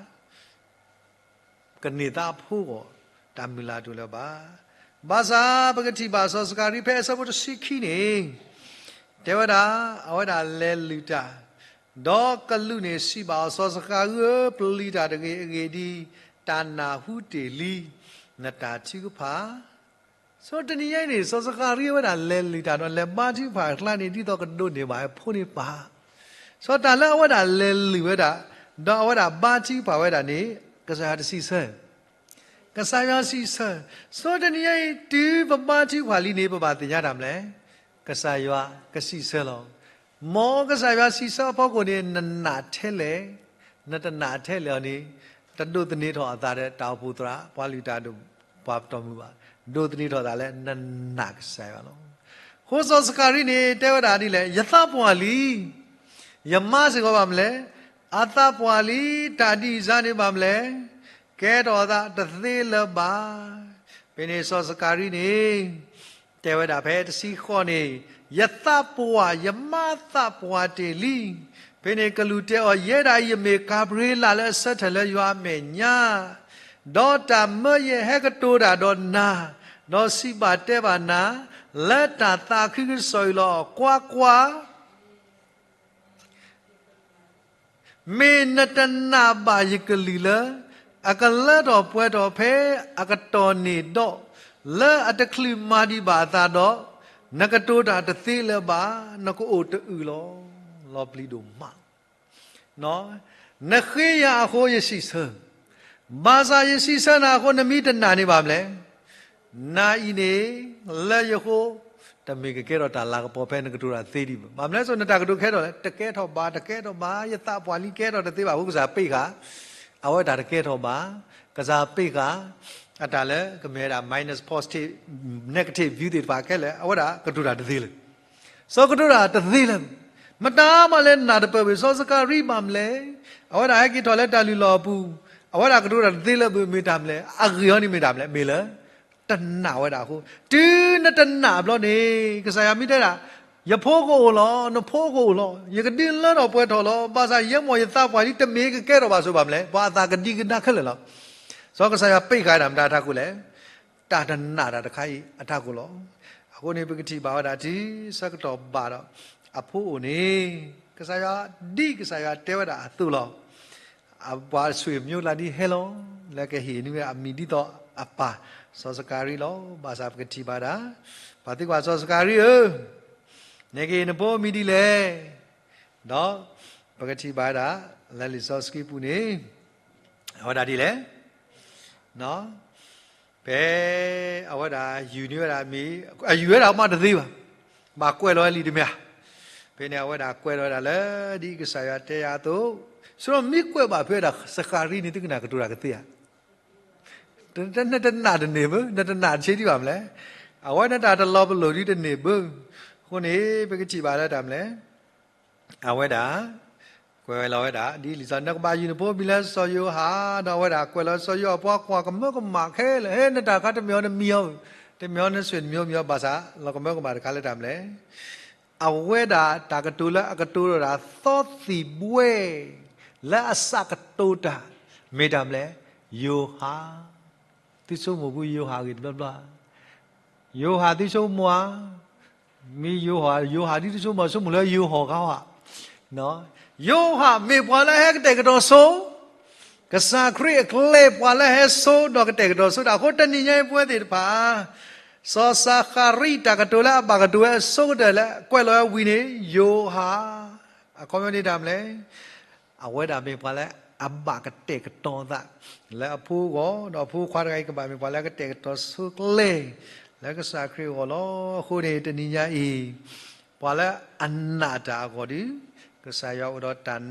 ကန့ၢ်သးအဖိအဂီၢ် တၢ်မုၢ်လၢ်တအိၣ်လၢၤဘၣ်. ဘၣ်ဆၣ်ပကထံၣ်ဘၣ်စီၤစကၤရံဖဲအဆၢဖိတဆံခံန့ၣ် တဲဝဲဒၣ် အဝဲဒၣ်လဲၤလုၢ်တၢ်, ဒီးကလူးန့ၣ်စံးဘၣ်အီၤ စီၤစကၤရံဧၢ, ပျံၤတၢ်တဂ့ၤအဂ့ၢ်ဒ်အံၤ, တၢ်နၢ်ဟူတ့ၢ်လံ, နတၢ်ထုကဖၣ် ဆိတနံၤညါအံၤန့ၣ် စီၤစကၤရံဝဲဒၣ်လဲၤလုၢ်တၢ်ဒီးလဲၤဘါထုကဖၣ်အကျါန့ၣ် ဒ်သိးကဒိးန့ၢ်ဘၣ်အဖိန့ၣ်ပၢ်, စီၤတၢ်လၢအဝဲဒၣ်လဲၤလုၢ်ဝဲဒၣ် ဒီးအဝဲဒၣ်ဘါထုကဖၣ်ဝဲဒၣ်န့ၣ် ကစၢ်ယွၤတစံးဆၢ, ကစၢ်ယွၤစံးဆၢ, ဆိတနံၤညါအံၤ တုၤပဘါထုကဖၣ်လံန့ၣ် ပဘၣ်သ့ၣ်ညါတၢ်မနုၤလဲၣ်, ကစၢ်ယွၤကစံးဆၢလီၤ. မ်ကစၢ်ယွၤစံးဆၢအဖီခိၣ်န့ၣ် နနာ်ထဲလဲၣ်, နတနာ်ထဲလဲၣ်အီၤန့ၣ် တဒိးသန့ၤထီၣ်အသးဒီးတၢ်အိၣ်ဖှိၣ်သရၣ် ပှၤလုၢ်တၢ်ဒိၣ် ပှၤပတီၢ်မုၢ်ဘၣ်, ဒိးသန့ၤထီၣ်သးလၢနနာ်ကစၢ်ယွၤလီၤ. အဃိစီၤစကၤရံန့ၣ် တဲဝဲဒၣ်ဒ်လဲၣ်, ယသးပှၢ်လံ, ယမါစ့ၢ်ကီးဘၣ်မလဲၣ်, အသးပှၢ်လံ, တၢ်ဒ်အံၤစါန့ၣ်ဘၣ်မလဲၣ်, ကဲထီၣ်အသးတသ့လၢၤဘၣ်. ဖဲန့ၣ်စီၤစကၤရံန့ၣ် တဲဝဲဒၣ်ဖဲတဆံဃိးန့ၣ်, ယသးပှၢ်, ယမါသးပှၢ်တ့ၢ်လံ. ဖဲန့ၣ်ကလူးတဲအီၤ, ယဲဒၣ်အံၤယမ့ၢ်ကၤဘြံၤလး လၢအဆၢထၢၣ်လၢယွၤအမဲာ်ညါ, ဒီးတၢ်မၢယဲၢ်ဟဲကတိၤတၢ်ဒီးနၤ, ဒီးစံးဘၣ်တဲဘၣ်နၤ လၢတၢ်သးခုကစီၣ်အံၤလီၤ. ကွၢ်ကွၢ် မ့ၢ်နတနာ်ဘၣ်ယကလုၢ်လၢ အကလၢထီၣ်ပှဲၤထီၣ်ဖဲအကတီၢ်န့ၣ်ဒီး, လၢအတချုးမၤဒံးဘၣ်အသးဒီး, နကတိၤတၢ်တသ့လၢၤဘၣ်, နကအိၣ်တအုၣ်လီၤ. လီၤပျံၤဒိၣ်မး. နဃ့ယၤအဃိယစံးဆၢ, ဘၣ်ဆၣ်ယစံးဆၢနၤအဃိ နမ့ၢ်တနာ်န့ၣ်ဘၣ်မလဲၣ်. နၤအံၤန့ၣ် လၢယဃိ တမ့ၢ်ကကဲထီၣ်တၢ်လၤကပီၤဖဲနကတိၤတၢ်သ့ဒံးဘၣ်. ဘၣ်မလဲၣ်, ဆိနတၢ်ကတိၤကဲထီၣ်လဲၣ်, တကဲထီၣ်ဘၣ်, တကဲထီၣ်ဘၣ်, ယသးပှၢ်လံ ကဲထီၣ်တသ့ဘၣ်. အဃိကစၢ်ပ့းဃာ် အဝဲတၢ်တကဲထီၣ်ဘၣ်, ကစၢ်ပ့းဃာ် အတၢ်လၢကမ့ၢ်ဝဲဒၣ် minus positive, negative view သ့ၣ်တဖၣ်ခဲလၢာ် အဝဲဒၣ်ကတိၤတၢ်တသ့လၢၤ စီၤကတိၤတၢ်တသ့လၢၤ. မတၤမးလၢနၢ်တပၢၢ်ဘၣ် စီၤစကၤရံဘၣ်မလဲၣ်. အဝဲဒၣ်ဟဲက့ၤထီၣ်လၢတၢ်လုၢ်လီၢ်အပူၤ, အဝဲဒၣ်ကတိၤတၢ်တသ့လၢၤဘၣ် မ့ၢ်တၢ်မလဲၣ်. အဂ့ၢ်အီၤန့ၣ်မ့ၢ်တၢ်မလဲၣ်, မ့ၢ်လၢ တနာ်ဝဲဒၣ်အဃိ, တုၤနတနာ်ဘျီန့ၣ် ကစၢ်ယွၤမ့ၢ်တဲဒၣ်, ယဖိကအိၣ်လီၤ, နဖိကအိၣ်လီၤ, ယကဒုးလၢထီၣ်ပှဲၤထီၣ်လီၤ. ဘၣ်ဆၣ်ယဲမီၢ်ယသးပှၢ်လံ တမ့ၢ်ကကဲထီၣ်ဘၣ်ဆိဘၣ်မလဲၣ်. ပှၤအသးကဒံကဒါခဲလၢာ်လီၤ. စီၤကစၢ်ယွၤပ့းဃာ်ဒၣ်မတၤအထးခိၣ်လဲၣ်. တၢ်တနာ်တၢ်တခါအံၤအထးခိၣ်လီၤ. အဃိန့ၣ် ပကထံၣ်ဘၣ်ဝဲဒၣ်တုၤဆၢကတီၢ်ဘၣ်ဒီး အဖိအိၣ်န့ၣ် ကစၢ်ယွၤ ဒ်ကစၢ်ယွၤတဲဝဲဒၣ်အသိးလီၤ. အပှၤအဆွေမျိုးလၢဒ်ဟဲလီၤ လၢကဟ့ၣ်န့ၢ်ဝဲအမံၤဒ်သိးအပၢ် စီၤစကၤရံလီၤ. ဘၣ်ဆၣ်ပကထံၣ်ဘၣ်ဒၣ် ပှၤသံကွၢ်စီၤစကၤရံဧၢ, နကဟ့ၣ်နဖိမံၤဒ်လဲၣ်. ဒီးပကထံၣ်ဘၣ်ဝဲဒၣ် လၢလံာ်စီဆှံပူၤန့ၣ် အဝဲဒၣ်ဒ်လဲၣ် ဖဲအဝဲဒၣ်ယူၤန့ၢ်ဝဲဒၣ်မံၤ, အယူၤဝဲဒၣ်မးတသ့ဘၣ်, ဘၣ်ကွဲးလီၤဝဲလံတမ့ၢ်ဧါ. ဖဲန့ၣ်အဝဲဒၣ်ကွဲးလီၤဝဲဒၣ်လၢဒ်ကစၢ်ယွၤတဲယၤအသိး, ဆိမ့ၢ်ကွဲးဘၣ်ဖဲဒၣ်စကၤရံန့ၣ် သုကနၣ်ကတိၤတၢ်ကသ့ဧါ. နတနာ်တန့ၢ်ဘၣ်, နတနာ်တဆံးဒံးဘၣ်မလဲၣ်. အဝဲနတၢ်တလီၤပလိာ်ဒ်တန့ၢ်ဘၣ်. အဃိန့ၣ် ပကထံၣ်ဘၣ်လၢတၢ်မလဲၣ် အဝဲဒၣ် ကွဲးဝဲလီၤဝဲဒၣ် ဒ်လံာ်စီဆှံ နကဘၣ်ယုၢ်နဖိမံၤလၢစီၤယိၤဟၣ်, ဒီးအဝဲဒၣ်ကွဲးလီၤစီၤယိၤဟၣ်ပှၤကွၢ်ကမၢကမၣ်ခဲလၢာ်, ဟဲ နတၢ်ခါတမ့ၢ်အီၤနမံၤအီၤ, တမ့ၢ်အီၤနဆွေနမျိုးမံၤအီၤ ဘၣ်ဆၣ် လီၤကမၢကမၣ်တခါလၢတၢ်မနုၤလဲၣ်. အဝဲဒၣ်တၢ်ကတိၤလၢအကတိၤဒီးတၢ်သီသံၣ်ဘှဲ လၢအစးကတိၤတၢ် မ့ၢ်တၢ်မနုၤလဲၣ်, ယိၤဟၣ်. သုဆိကမိၣ်ဖုယိၤဟၣ်ဂ့ၢ်တဘျီဘျီ, ယိၤဟၣ်သုဆိကမိၣ်ဧါ, မ့ၢ်ယိၤဟၣ်, ယိၤဟၣ်ဒ်သုဆိကမိၣ် ဆိကမိၣ်လၢယိၤဟၣ်ဂ့ၤဧါ, ယိၤဟၣ်မ့ၢ်ပှၤလၢဟဲကတဲာ်ကတီၤဆိ ကစၢ်ခရံာ်အကျဲ ပှၤလၢဟဲဆိဒီးကတဲာ်ကတီၤဆိတၢ်အဃိ တနံၤညါအံၤပဝဲသ့ၣ်တဖၣ် စီၤစၤဃၤရံ တၢ်ကတိၤလၢအဘၣ်ကတိၤဝဲအဆိကတၢၢ်လၢကွဲးလီၤဝဲဝံၤန့ၣ် ယိၤဟၣ် အခီပညီန့ၣ်တၢ်မနုၤလဲၣ်, အဝဲဒၣ်မ့ၢ်ပှၤလၢအဘၣ်ကတဲာ်ကတီၤအသး လၢအဖိအဂီၢ် ဒီးအဖိခွါတဂၤအံၤကဘၣ်မ့ၢ်ပှၤလၢအကတဲာ်ကတီၤဆိကျဲ လၢကစၢ်ခရံာ်အဂီၢ်လီၤ. အဃိန့ၣ် တနံၤညါအံၤ ပှၤလၢအနာ်တၢ်အဂီၢ်ဒီး ကစၢ်ယွၤအိၣ်ဒီးတၢ်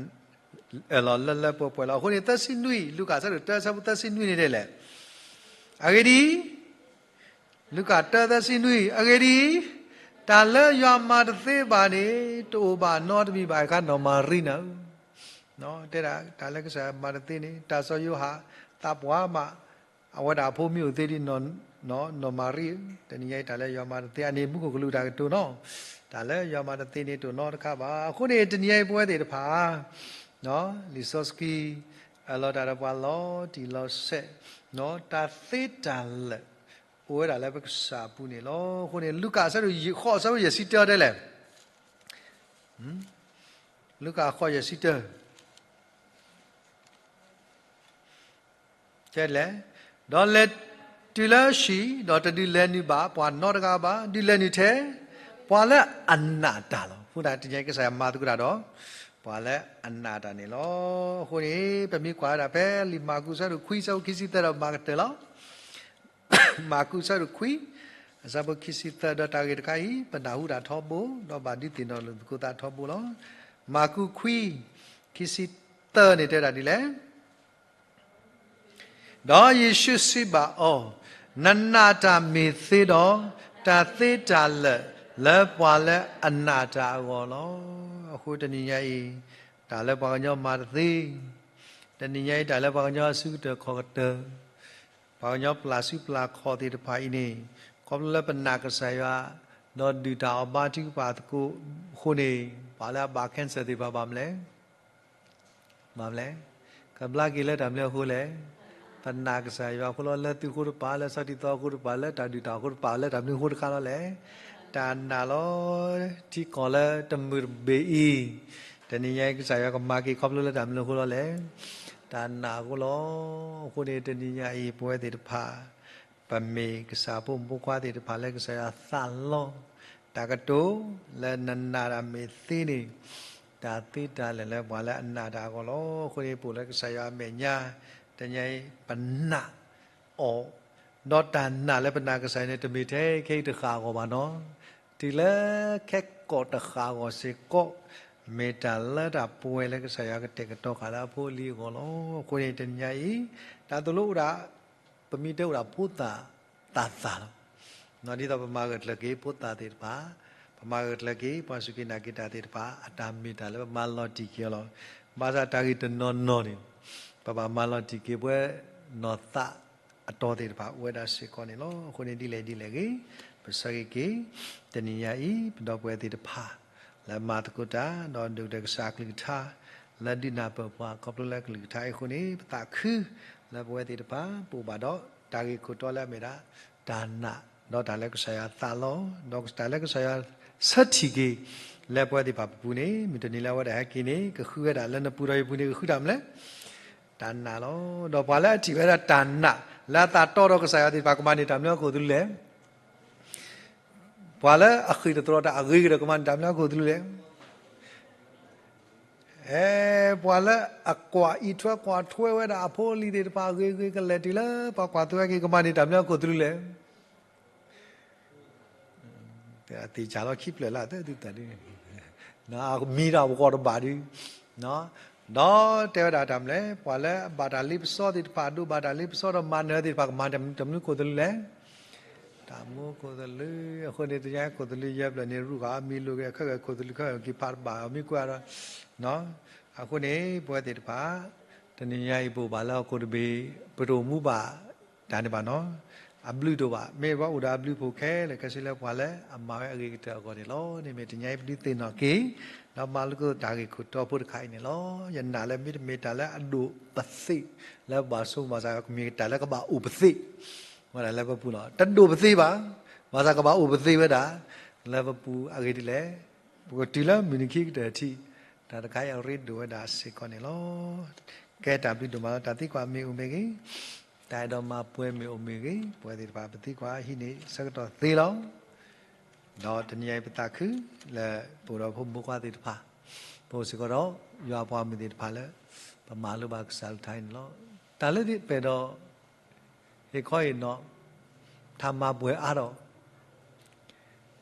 အၢၣ်လီၤလၢလၢပှဲၤပှဲၤလီၤ. အဃိန့ၣ် သၢဆံနွံ လူၤကၣ်အဆၢဒိၣ်တၢ အဆၢဖိသၢဆံနွံန့ၣ်ဒ်လဲၣ်. အဂ့ၢ်ဒ်အံၤ, လူၤကၣ်တၢ သၢဆံနွံ, အဂ့ၢ်ဒ်အံၤ, တၢ်လၢယွၤမၤတသ့ဘၣ်န့ၣ် တအိၣ်ဘၣ်နီတမံၤဘၣ် အခါနီၢ်မၤရံနၤဧၢ. တဲဒၣ်တၢ်လၢကစၢ်ယွၤမၤတသ့န့ၣ် တၢ်စီၤယိၤဟၣ်သးပှၢ်မး အဝဲဒၣ်အဖိမ့ၢ်အိၣ်သ့ဒ် နီၢ်မၤရံဧၢ, တနံၤညါအံၤတၢ်လၢယွၤမၤတသ့ အန့ၣ်မူခိၣ်ကလူးတၢ်ကတိၤနီၤ, တၢ်လၢယွၤမၤတသ့န့ၣ်တအိၣ်နီတခါဘၣ်. အဃိန့ၣ် တနံၤညါအံၤပဝဲသ့ၣ်တဖၣ် လံာ်စီဆှံ အၢၣ်လီၤတၢ်ဒီးပှၤလီၤတံၢ်လီၤဆဲး, တၢ်သ့တၢ်လၢာ် အိၣ်ဝဲဒၣ်လၢပကစၢ်အပူၤန့ၣ်လီၤ. အဃိန့ၣ် လူၤကၣ်အဆၢဒိၣ်ဃိး အဆၢဖိယဲၢ်ဆံတၢတဲလဲၣ်, လူၤကၣ်ဃိးယဲၢ်ဆံတၢ တဲလဲၣ်, ဒီးလဲၤတုၤလၢဟံၣ် ဒီးတဒုးလဲၤနုာ်ဘၣ်ပှၤနီတဂၤဘၣ်, ဒုးလဲၤနုာ်ထဲ ပှၤလၢအနာ်တၢ်လီၤ. အဃိဒၣ်တနံၤညါအံၤကစၢ်ယွၤမၤသကိးတၢ်ဒီး ပှၤလၢအနာ်တၢ်န့ၣ်လီၤ. အဃိန့ၣ် ပမ့ၢ်ကွၢ်ဝဲဒၣ်ဖဲလံာ်မၢ်ကူး အဆၢဒိၣ်ခွံ အဆၢဖိခံဆံသၢဒီးမၤကတၢၢ်လီၤ. မၢ်ကူး အဆၢဒိၣ်ခွံ အဆၢဖိခံဆံသၢ ဒီးတၢ်ဂ့ၢ်တခါအံၤ ပနၢ်ဟူတၢ်ထီဘိ ဒီးဘၣ်ဒုးသ့ၣ်နီၣ်လိာ်သကိးသးထီဘိလီၤ. မၢ်ကူး ခွံ ခံဆံသၢန့ၣ်တဲဒၣ်ဒ်လဲၣ်. ဒီးယ့ၣ်ၡူးစံးဘၣ်အီၤ, နနာ်တၢ်မ့ၢ်သ့ဒီး, တၢ်သ့တၢ်လၢာ်လၢပှၤလၢအနာ်တၢ်အဂီၢ်လီၤ. အဃိတနံၤညါအံၤ တၢ်လၢပှၤကညီမၤတသ့, တနံၤညါအံၤတၢ်လၢပှၤကညီအစုကတၢၢ်ခီၣ်ကတၢၢ် ပှၤကညီပျၢ်စုပျၢ်ခီၣ်သ့ၣ်တဖၣ်အံၤန့ၣ် ခီဖျိလၢပနာ်ကစၢ်ယွၤ ဒီးဒုၣ်တၢ်အီၣ်ဘါထုကဖၣ်သကိးအဃိန့ၣ် ပှၤလၢအဘၣ် cancer သ့ၣ်တဖၣ်ဘၣ်မနုၤလဲၣ်, ဘၣ်မနုၤလဲၣ်, ကဘျါက့ၤလၢတၢ်မနုၤအဃိလဲၣ်. ပနာ်ကစၢ်ယွၤအဃိလီၤ. လၢသုဃိတပၤ, လၢစီၤတံၤသီအဃိတပၤ, လၢတၢ်ဒုၣ်တၢ်အီၣ်အဃိတပၤ, လၢတၢ်မနုၤအဃိတခါလီၤလဲၣ်. တၢ်နာ်လီၤ. ထံကီၢ်လၢတမုာ်တဘ့ၣ်အံၤ တနံၤညါအံၤကစၢ်ယွၤကမၤက့ၤခီဖျိလၢတၢ်မနုၤအဃိလီၤလဲၣ်. တၢ်နာ်အဃိလီၤ. အဃိန့ၣ် တနံၤညါအံၤပဝဲသ့ၣ်တဖၣ် ပမ့ၢ်ကစၢ်ဖိမုၣ်ဖိခွါသ့ၣ်တဖၣ်လၢကစၢ်ယွၤသးလီၤ. တၢ်ကတိၤလၢနနာ်တၢ်မ့ၢ်သ့န့ၣ် တၢ်သ့တၢ်လၢာ်လၢပှၤလၢအနာ်တၢ်အဂီၢ်လီၤ. အဃိန့ၣ် ပအိၣ်လၢကစၢ်ယွၤအမဲာ်ညါ တနံၤညါအံၤ ပနာ်အီၤ ဒီးတၢ်နာ်လၢပနာ်ကစၢ်ယွၤန့ၣ် တမ့ၢ်ထဲခဲအံၤတဃၣ်အဂီၢ်ဘၣ်နီၤ. တုၤလၢခဲကိာ်တဃၣ်အဂီၢ်စ့ၢ်ကီး မ့ၢ်တၢ်လၢတၢ်ပှဲၤလၢကစၢ်ယွၤကတဲာ်ကတီၤဃာ်လၢအဖိအလံၤအဂီၢ်လီၤ. အဃိန့ၣ် တနံၤညါအံၤ တၢ်သိၣ်လိအိၣ်ဒၣ် ပမ့ၢ်တဲအိၣ်ဒၣ်ဖိသၣ်သးသးလီၤ. ဒ်သိးပမၤဂၢၢ်ကျၢၤက့ၤဖိသၣ်သ့ၣ်တဖၣ်, ပမၤဂၢၢ်ကျၢၤက့ၤ ပှၤစူၢ်က့ၤနာ်က့ၤတၢ်သ့ၣ်တဖၣ် အတၢ်မ့ၢ်တၢ်လၢပမၤလီၤတံၢ်က့ၤအီၤလီၤ. ဘၣ်ဆၣ်တၢ်ဂ့ၢ်တနီၤနီၤန့ၣ် ပဘၣ်မၤလီၤတံၢ်က့ၤပဝဲနီၢ်သးအတီၤသ့ၣ်တဖၣ် အိၣ်ဝဲဒၣ်စ့ၢ်ကီးန့ၣ်လီၤ. အဃိန့ၣ်ဒ်လဲၣ်ဒ်လဲၣ်ဂ့ၤ, ပဆၢဂ့ၤက့ၤ တနံၤညါအံၤ ပဒီပုၢ်ဝဲၢ်သ့ၣ်တဖၣ် လၢမၤသကိးတၢ် ဒီးဒိၣ်ကတၢၢ်ကစၢ်အကလုၢ်ကထါ လၢဒုးနၢ်ပၢၢ်ပှၤခီဖျိလၢအကလုၢ်ကထါအံၤအဃိန့ၣ် ပသးခုလၢပဝဲသ့ၣ်တဖၣ် ပအိၣ်ဘၣ်ဒီးတၢ်ဂ့ၢ်ခိၣ်တီလၢအမ့ၢ်ဒၣ် တၢ်နာ် ဒီးတၢ်လၢကစၢ်ယွၤသးလီ ဒီးတၢ်လၢကစၢ်ယွၤဆၢထံၣ်က့ၤ လၢပဝဲသ့ၣ်တဖၣ်ပပူၤန့ၣ် မုၢ်တနံၤလၢအဝဲဒၣ်ဟဲက့ၤန့ၣ် ကဃုဝဲဒၣ်လၢနပူၤဒီးယပူၤန့ၣ် ကဃုတၢ်မနုၤလဲၣ်, တၢ်နာ်လီၤ. ဒီးပှၤလၢအထံၣ်ဝဲဒၣ်တၢ်နာ် လၢအသးတီဒီးကစၢ်ယွၤသ့ၣ်တဖၣ် ကမၤန့ၢ်တၢ်မနုၤအခိၣ်သလုးလဲၣ်. ပှၤလၢအဃ့ၢ်တသရီတၢ်အဂ့ၤကတၢၢ် ကမၤန့ၢ်တၢ်မနုၤအခိၣ်သလုးလဲၣ်. အဲ ပှၤလၢအကွၢ်အံးထွဲကွၢ်ထွဲဝဲဒၣ်အဖိအလံၤသ့ၣ်တဖၣ်အဂ့ၤဂ့ၤကလဲာ်တုၤလၢ ပှၤကွၢ်ထွဲက့ၤ ကမၤန့ၢ်တၢ်မနုၤအခိၣ်သလုးလဲၣ်. သ့ၣ်ညါလီၤခံဖျၢၣ်လၢသုသးဒ်န့ၣ် မံတၢ်ပဂီၢ်တဘၣ်ဒု ဒီးတဲဝဲဒၣ်တၢ်မနုၤလဲၣ်, ပှၤလၢအဘၣ်တၢ်လ့ပစီသ့ၣ်တဖၣ် ဒိးဘၣ်တၢ်လ့ပစီဒီးမၤနၢၤသ့ၣ်တဖၣ် ကမၤတၢ်မနုၤအခိၣ်သလုးလဲၣ်. မူခိၣ်သလုး, အဃိန့ၣ် တညါခိၣ်သလုးယဲၢ်ဖျၢၣ်န့ၣ် ရူၢ်ဃာ်အမံၤလိၤက့ၤ အခၢၣ်ဂၢၢ်ခိၣ်သလုးခၢၣ်ဂၢၢ်က့ၤဖးတဘၣ်အီၤမံကွၢ်ဒီး, အဃိန့ၣ် ပဝဲသ့ၣ်တဖၣ် တနံၤညါအံၤပအိၣ်ဘၣ်လၢဟီၣ်ခိၣ်တဘ့ၣ် ပတအိၣ်မူဘၣ်တၢ်န့ၣ်ဘၣ်နီၤ, အဘျုးတအိၣ်ဘၣ်, မ့ၢ်ပအိၣ်ဒီးအဘျုးဖိခဲလၢာ် ခဲဆ့လၢပှၤလၢအမၤဝဲအဂ့ၤကတၢၢ်အဂီၢ်န့ၣ်လီၤ. န့ၣ်မ့ၢ်တနံၤညါအံၤပဒုးသ့ၣ်နီၣ်က့ၤ ဒီးမၤလိက့ၤတၢ်ဂ့ၢ်ခိၣ်တီဖိတခါအံၤန့ၣ်လီၤ. ယနာ်လၢမ့တမ့ၢ်တၢ်လၢအဒိၣ်ပသ့ၣ်လၢပဘၣ်ဆိကမိၣ်ဘၣ်ဆၣ် ကမ့ၢ်တၢ်လၢကဘၣ်အိၣ်ပသ့ၣ် ဝဲဒၣ်လၢပပူၤလီၤ. တဒိၣ်ပသ့ၣ်ဘၣ်, ဘၣ်ဆၣ်ကဘၣ်အိၣ်ပသ့ၣ်ဝဲဒၣ် လၢပပူၤအဂ့ၢ်ဒ်လဲၣ်, ပကတုၤလၢမုၢ်နံၤခံကတၢၢ်ထံး တၢ်တခါအံၤအရ့ဒိၣ်ဝဲဒၣ်စ့ၢ်ကီးန့ၣ်လီၤ. ကဲတၢ်ဘျုးဒိၣ်မးလီၤ. တၢ်သံကွၢ်မ့ၢ်အိၣ်မ့ၢ်ဂ့ၤ, တၢ်အဲၣ်ဒိးမၤပှဲၤမ့ၢ်အိၣ်မ့ၢ်ဂ့ၤ, ပဝဲသ့ၣ်တဖၣ်ပသံကွၢ်ဟံးန့ၢ်ဆၢကတီၢ်သ့လီၤ. ဒီးတနံၤအံၤပသးခုလၢပအိၣ်ဒီးဖိမုၣ်ဖိခွါသ့ၣ်တဖၣ်, ပအိၣ်စ့ၢ်ကီးဒီးယွၤအပှၤမုၣ်သ့ၣ်တဖၣ်လၢ ပမၤလိဘၣ်ကစၢ်အကလုၢ်ကထါအံၤန့ၣ်လီၤ. တၢ်လၢသ့ၣ်ပှဲၤဒီး ဟ့ၣ်ခီဟ့ၣ်နီၤ ထါမၤပှဲၤအါထီၣ်, ဒီး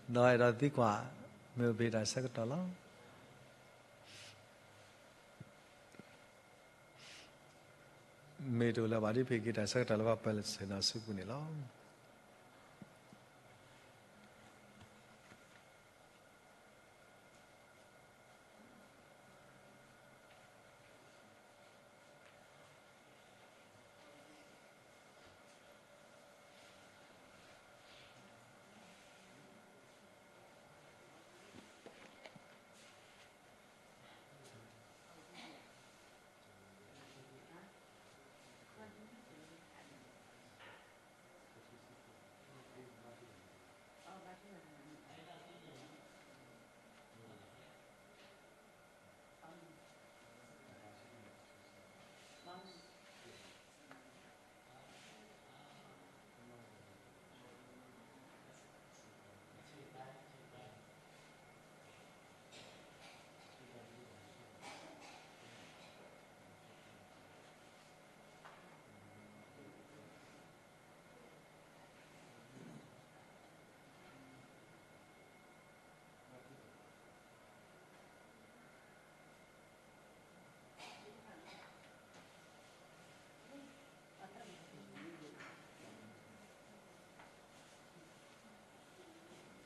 အဲၣ်ဒိးသံကွၢ် မ့ၢ်အိၣ်ဘၣ်တၢ်ဆၢကတီၢ်လီၤ. မ့ၢ်တအိၣ်လၢၤဘၣ်ဒီး ပဟ့ၣ်က့ၤတၢ်ဆၢကတီၢ်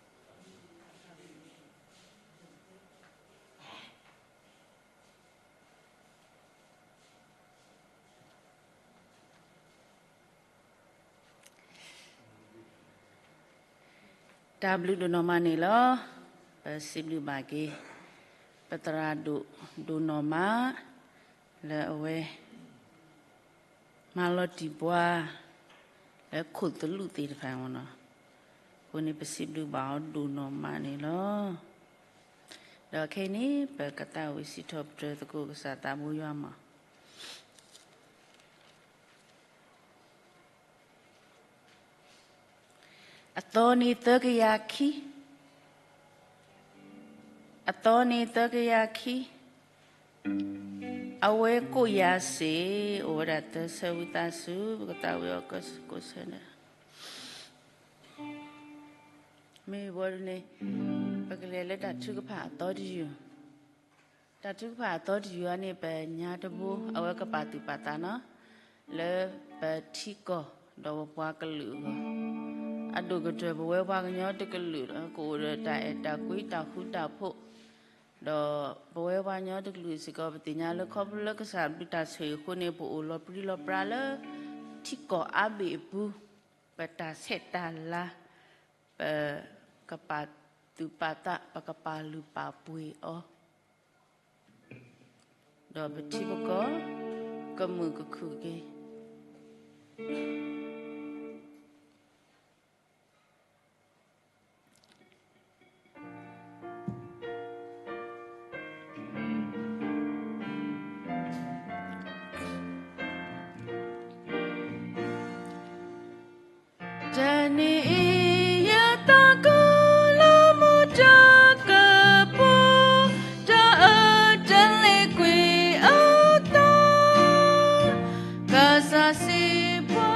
လၢပှၤပၢၤလၢဆ့ၣ်နီၤစုပူၤန့ၣ်လီၤ. တၢ်ဘျုးဒိၣ်နီၢ်မးန့ၣ်လီၤ. ပစံးဘျုးဘၣ်က့ၤ ပသရၣ်ဒိၣ်ဒိၣ်နီၢ်မး လၢအဝဲ မၤလီၤတံၢ်ပှၤ လၢခိၣ်သလုးသ့ၣ်တဖၣ်မ့ၢ်နီၤ. အဃိန့ၣ် ပစံးဘျုးဘၣ်အီၤဒိၣ်နီၢ်မးန့ၣ်လီၤ. ဒီးခဲအံၤန့ၣ် ပကသးဝံၣ်စံးထီၣ်ပတြၢၤသကိးကစၢ်သးဘိယွၤမး. အသီန့ၣ်သၢကယၤခံ, အသီန့ၣ်သၢကယၤခံ, အဝဲကိးယၤစ့ၢ် အိၣ်ဝဲဒၣ်သၢဆၢဝံသးစူၤ ပကသးဝံၣ်အီၤကိးဆၢန့ၣ် မ့ၢ်ဝဲန့ၣ် ပကလဲၤလၢတၢ်ထုကဖၣ်အသီတယုၢ်, တၢ်ထုကဖၣ်အသီတယုၢ်အံၤန့ၣ် ပညါတဘိ အဝဲကပာ်သူၣ်ပာ်သးနီၤ လၢပထံကီၢ်ဒီးပပှၤကလုာ်အဂီၢ်, အဒိၣ်ကတၢၢ်ပဝဲပှၤကညီတကလုာ် ကအိၣ်ဒီးတၢ်အဲၣ်တၢ်ကွံတၢ်ဃူတၢ်ဖိး, ဒီးပဝဲပှၤကညီတကလုာ်စ့ၢ်ကီး ပသ့ၣ်ညါလၢခီဖျိလၢကစၢ်ဘျုးတၢ်ဆိၣ်ဂ့ၤအဃိန့ၣ် ပအိၣ်လီၤပြံလီၤပြါလၢ ထံကီၢ်အါဘ့ၣ်အပူၤ, ပတၢ်ဆဲးတၢ်လၤ, ပကပာ်သူၣ်ပာ်သး ပကပာ်လုၢ်ပာ်ပှ့ၤအီၤ, ဒီးပထံပကီၢ် ကမုာ်ကခုၣ်က့ၤ တနံၤအံၤယသးခုလၢမူတၢ်ကပီၤ, တၢ်အၢတလဲၤကွံာ်အသး, ကစၢ်စံးပှၤ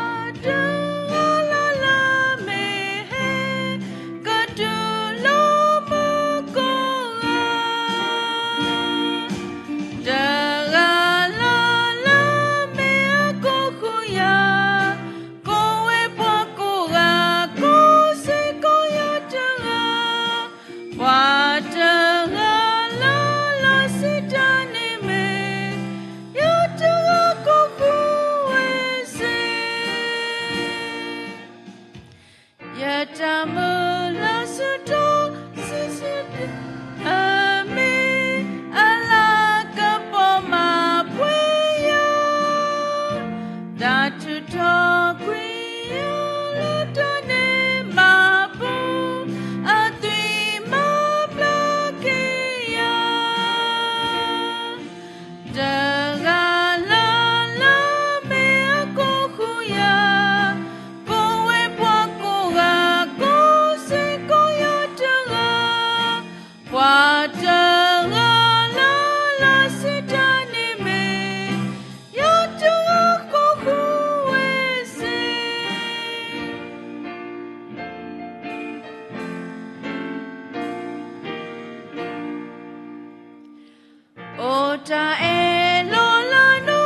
အိၣ်တၢ်အဲၣ်လိာ်လၢနူ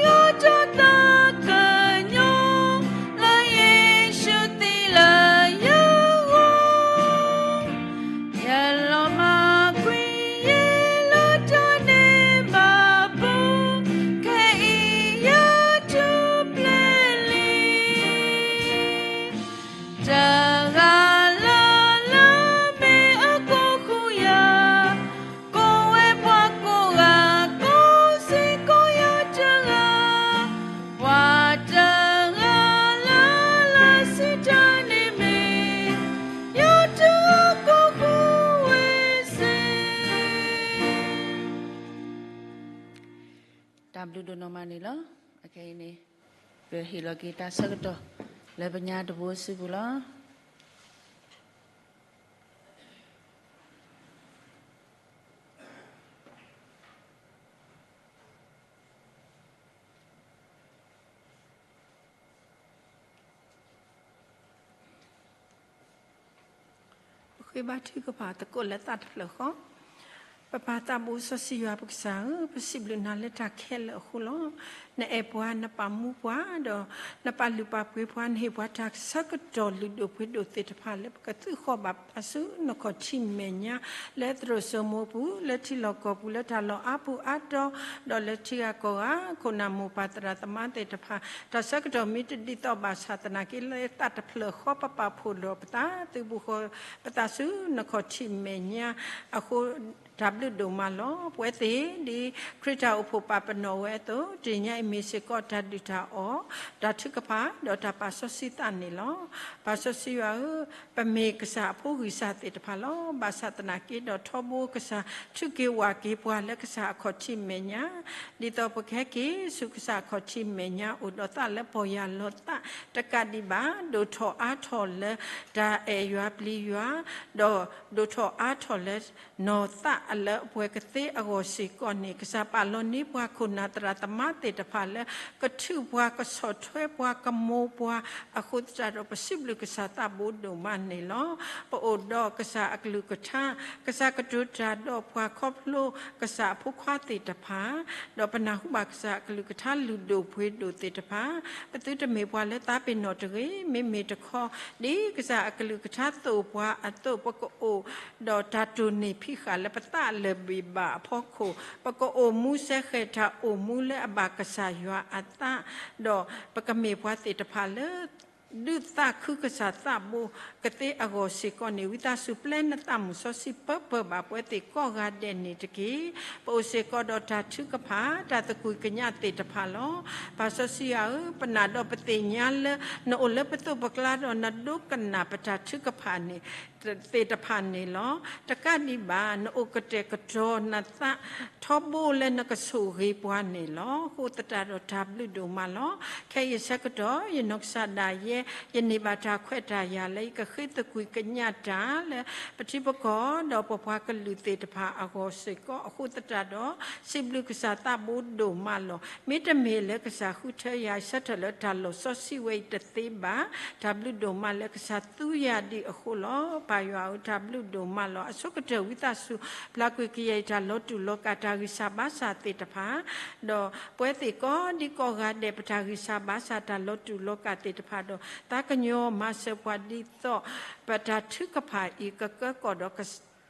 ယိာ်တၢ်သးကညီၤ, လၢယ့ၣ်ၡူးသံလၢယဂီၢ်, ယလီၤမၢ်ကွံာ်ယဲလၢတၢ်န့ၢ်ဘၣ်ပူၤ, ခဲအံၤယထူၣ်ဖျဲးလံ တဂၤလၢ်လၢ်မ့ၢ်အကိးဃုာ်ယၤ, ကိးဝဲပှၤကိးဂၤကိးစ့ၢ်ကီးယၤတဂၤ, ပှၤတဂၤလၢ်လၢ်စံးတၢ်န့ၣ်မ့ၢ် ယၤတဂၤကိးဃုာ်ဝဲစ့ၢ် တၢ်ဘျုးဒိၣ်နီၢ်မးန့ၣ်လီၤ. အခဲအံၤန့ၣ် ပဟ့ၣ်လီၤက့ၤတၢ်ဆၢကတီၢ် လၢပညါတဘိစုပူၤလီၤ. ပဃ့ဘါထုကဖၣ်သကိးလၢသးတဖျၢၣ်ဃီ, ပပၢ်သးဘိစီဆှံယွၤပကစၢ်ဧၢ, ပစံးဘျုးနၤလၢတၢ်ခဲလၢာ်အဃိလီၤ. နအဲၣ်ပှၤ နပာ်မူပှၤ ဒီးနပာ်လုၢ်ပာ်ပှ့ၤပှၤ, နဟ့ၣ်ပှၤတၢ်ဆၢကတီၢ်လုၢ်ဒိၣ်ပှ့ၤဒိၣ်သ့ၣ်တဖၣ်လၢပကသုးဃီၤဘၣ်ပသးဆူနခီၣ်ထံးမဲာ်ညါ, လၢသရိာ်စိမိပူၤ, လၢထံလီၢ်ကီၢ်ပူၤ, လၢတၢ်လီၢ်အါပူၤအါတီၤ, ဒီးလၢထံဂၤကီၢ်ဂၤ, ခိၣ်နၢ်မိၢ်ပၢ်သရၣ်သမါသ့ၣ်တဖၣ်, တၢ်ဆၢကတီၢ်မ့ၢ်တဒ်သိးဘၣ်ဆၣ်သနာ်က့ လၢသးတဖျၢၣ်ဃီပပာ်ဖှိၣ်ဒီးပသး သုးဘူးဃီၤပသးဆူနခီၣ်ထံးမဲာ်ညါအဃိ တၢ်ဘျုးဒိၣ်မးလီၤ. ပဝဲသ့ၣ်ဒ်ခရံာ်တၢ်အိၣ်ဖှိၣ်ပာ်ပနီၣ်ဝဲအသိး, တနံၤညါအံၤမ့ၢ်စ့ၢ်ကီးတၢ်ဒုၣ်တၢ်အီၣ်, တၢ်ထုကဖၣ်, ဒီးတၢ်ပာ်စီဆှံသးန့ၣ်လီၤ. ပၢ်စီဆှံယွၤဧၢ, ပမ့ၢ်ကစၢ်အဖိဂံၢ်စၢ်သ့ၣ်တဖၣ်လီၤ. ဘၣ်ဆၣ်သနာ်က့ဒီးထီဘိကစၢ် ထုးက့ၤဝးက့ၤပှၤလၢကစၢ်အခီၣ်ထံးမဲာ်ညါ, ဒ်သိးပကဟဲက့ၤဆူကစၢ်အခီၣ်ထံးမဲာ်ညါအိၣ်ဒီးသးလၢပီၢ်ယၢ်လီၤသးတကးဒံးဘၣ်, ဒိၣ်ထီၣ်အါထီၣ်လၢတၢ်အဲၣ်ယွၤပျံၤယွၤ, ဒီးဒိၣ်ထီၣ်အါထီၣ်လၢ နီၢ်သးအလၢအပှဲၤကသ့အဂီၢ်စ့ၢ်ကီးန့ၣ်, ကစၢ်ပာ်လီၤန့ၢ်ပှၤခိၣ်နၢ်သရၣ်သမါသ့ၣ်တဖၣ်လၢ ကထုးပှၤကဆီၣ်ထွဲပှၤကမိၤပှၤအဃိသတးဒီး ပစံးဘျုးကစၢ်သးဘိဒိၣ်မးန့ၣ်လီၤ. ပအိၣ်ဒီးကစၢ်အကလုၢ်ကထါ, ကစၢ်ကတိၤတၢ်ဒီးပှၤခီဖျိကစၢ်အဖိခွါသ့ၣ်တဖၣ်, ဒီးပနၢ်ဟူဘၣ်ကစၢ်အကလုၢ်ကထါလုၢ်ဒိၣ်ပှ့ၤဒိၣ်သ့ၣ်တဖၣ်, ပသုတမ့ၢ်ပှၤလၢသးပ့ၤနီၣ်တဂ့ၤ, မ့မ့ၢ်တခီ ဒ်ကစၢ်အကလုၢ်ကထါသိၣ်ပှၤအသိး ပကအိၣ်ဒီးတၢ်တိၢ်နီၣ်ဖံးဃာ်လၢပသးအလၢၢ်ဘ့ၣ်ဘၣ်အဖီခိၣ်, ပကအိၣ်မူစဲဃဲၤတၢ်အိၣ်မူလၢအဘၣ်ကစၢ်ယွၤအသး, ဒီးပကမ့ၢ်ပှၤသ့ၣ်တဖၣ်လၢ ဒုးသးခုကစၢ်သးဘိကသ့အဂီၢ်စ့ၢ်ကီးန့ၣ်, ဝံသးစူၤပျဲနသးမုၢ်စီဆှံပၢပၢဘၣ်ပဝဲသ့ၣ်ကိးဂၤဒဲးန့ၣ်တက့ၢ်. ပအိၣ်စ့ၢ်ကီးဒီးတၢ်ထုကဖၣ်, တၢ်သကွံၢ်ကညးသ့ၣ်တဖၣ်လီၤ. ပၢ်စီဆှံယွၤဧၢ, ပနာ်ဒီးပသ့ၣ်ညါလၢ နအိၣ်လၢပသိးပကျါဒီးနဒိကနၣ်ပတၢ်ထုကဖၣ်န့ၣ် သ့ၣ်တဖၣ်န့ၣ်လီၤ. တကးဒံးဘၣ် နအိၣ်ကတဲာ်ကတီၤနသး ထီဘိလၢနကဆိၣ်ဂ့ၤပှၤန့ၣ်လီၤ. အဃိသတးဒီးတၢ်ဘျုးဒိၣ်မးလီၤ. ခဲအံၤအဆၢကတီၢ် ယနီၢ်ကစၢ်ဒၣ်ယဲ ယန့ၢ်ဘၣ်တၢ်ခွဲးတၢ်ယာ်လၢယကဃ့သကွံၢ်ကညးတၢ်လၢ ပထံပကီၢ်ဒီးပပှၤကလုာ်သ့ၣ်တဖၣ်အဂီၢ်စ့ၢ်ကီး, အဃိသတးဒီး စံးဘျုးကစၢ်သးဘိဒိၣ်မးလီၤ. မ့တမ့ၢ်လၢကစၢ်ဃုထၢယၤ ဆၢထၢၣ်လၢတၢ်လီၢ်စီဆှံဝဲအံၤတသ့ဘၣ်. တၢ်ဘျုးဒိၣ်မးလၢကစၢ်သူယၤဒံးအဃိလီၤ. ပၢ်ယွၤဧၢ, တၢ်ဘျုးဒိၣ်မးလီၤ. အဆိကတၢၢ်ဝံသးစူၤ ပျၢ်ကွံာ်ကယဲၢ်အံၤတၢ်လီၤတူာ်လီၤကာ် တၢ်ဂံၢ်စၢ်ဘါစၢ်သ့ၣ်တဖၣ်, ဒီးပဝဲသ့ၣ်ကိးဒံကိးဂၤဒဲး ပတၢ်ဂံၢ်စၢ်ဘါစၢ် တၢ်လီၤတူာ်လီၤကာ်သ့ၣ်တဖၣ်ဒီး သးကညီၤမၤစၢၤပှၤဒ်သိး ပတၢ်ထုကဖၣ်အံၤ ကကၢကီၢ်ဒီးက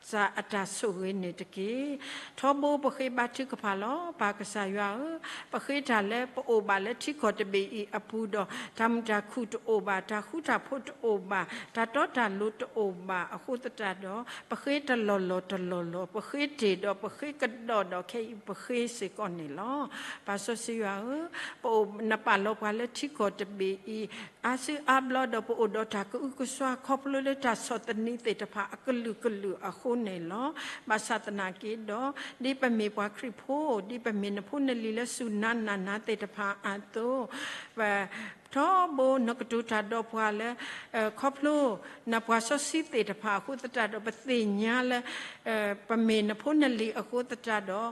စၢ်အတၢ်ဆိၣ်ဂ့ၤန့ၣ်တက့ၢ်. ထီဘိပဃ့ဘါထုကဖၣ်လီၤ. ပၢ်ကစၢ်ယွၤဧၢ, ပဃ့တၢ်လၢပအိၣ်ဘၣ်လၢထံကီၢ်တဘ့ၣ်အံၤအပူၤဒီး တၢ်မုာ်တၢ်ခုၣ်တအိၣ်ဘၣ်, တၢ်ဃူတၢ်ဖိးတအိၣ်ဘၣ်, တၢ်တီတၢ်လိၤတအိၣ်ဘၣ်အဃိသတးဒီး ပဃ့တလီၢ်လီၢ်တလီၢ်လီၢ်, ပဃ့တ့ၢ်ဒီးပဃ့ကဒီးဒီး ခဲအံၤပဃ့စ့ၢ်ကီးန့ၣ်လီၤ. ပၢ်စီဆှံယွၤဧၢ, ပအိၣ် နပာ်လီၤပှၤလၢထံကီၢ်တဘ့ၣ်အံၤ အါစုအါဘျီဒီး ပအိၣ်ဒီးတၢ်ကအုကစွါ ခီဖျိလၢတၢ်ဆီၣ်သနံးသ့ၣ်တဖၣ်အကလုာ်ကလုာ်အဃိန့ၣ်လီၤ. ဘၣ်ဆၣ်သနာ်က့ဒီး ဒ်ပမ့ၢ်ပှၤခရံာ်ဖိ, ဒ်ပမ့ၢ်နဖိနလံၤလၢစူၢ်နၤနာ်နၤသ့ၣ်တဖၣ်အသိး, ပ ထီဘိနကတိၤတၢ်ဒီးပှၤလၢ ခီဖျိ နပှၤစီဆှံသ့ၣ်တဖၣ်အဃိသတးဒီး ပသ့ၣ်ညါလၢ ပမ့ၢ်နဖိနလံၤအဃိသတးဒီး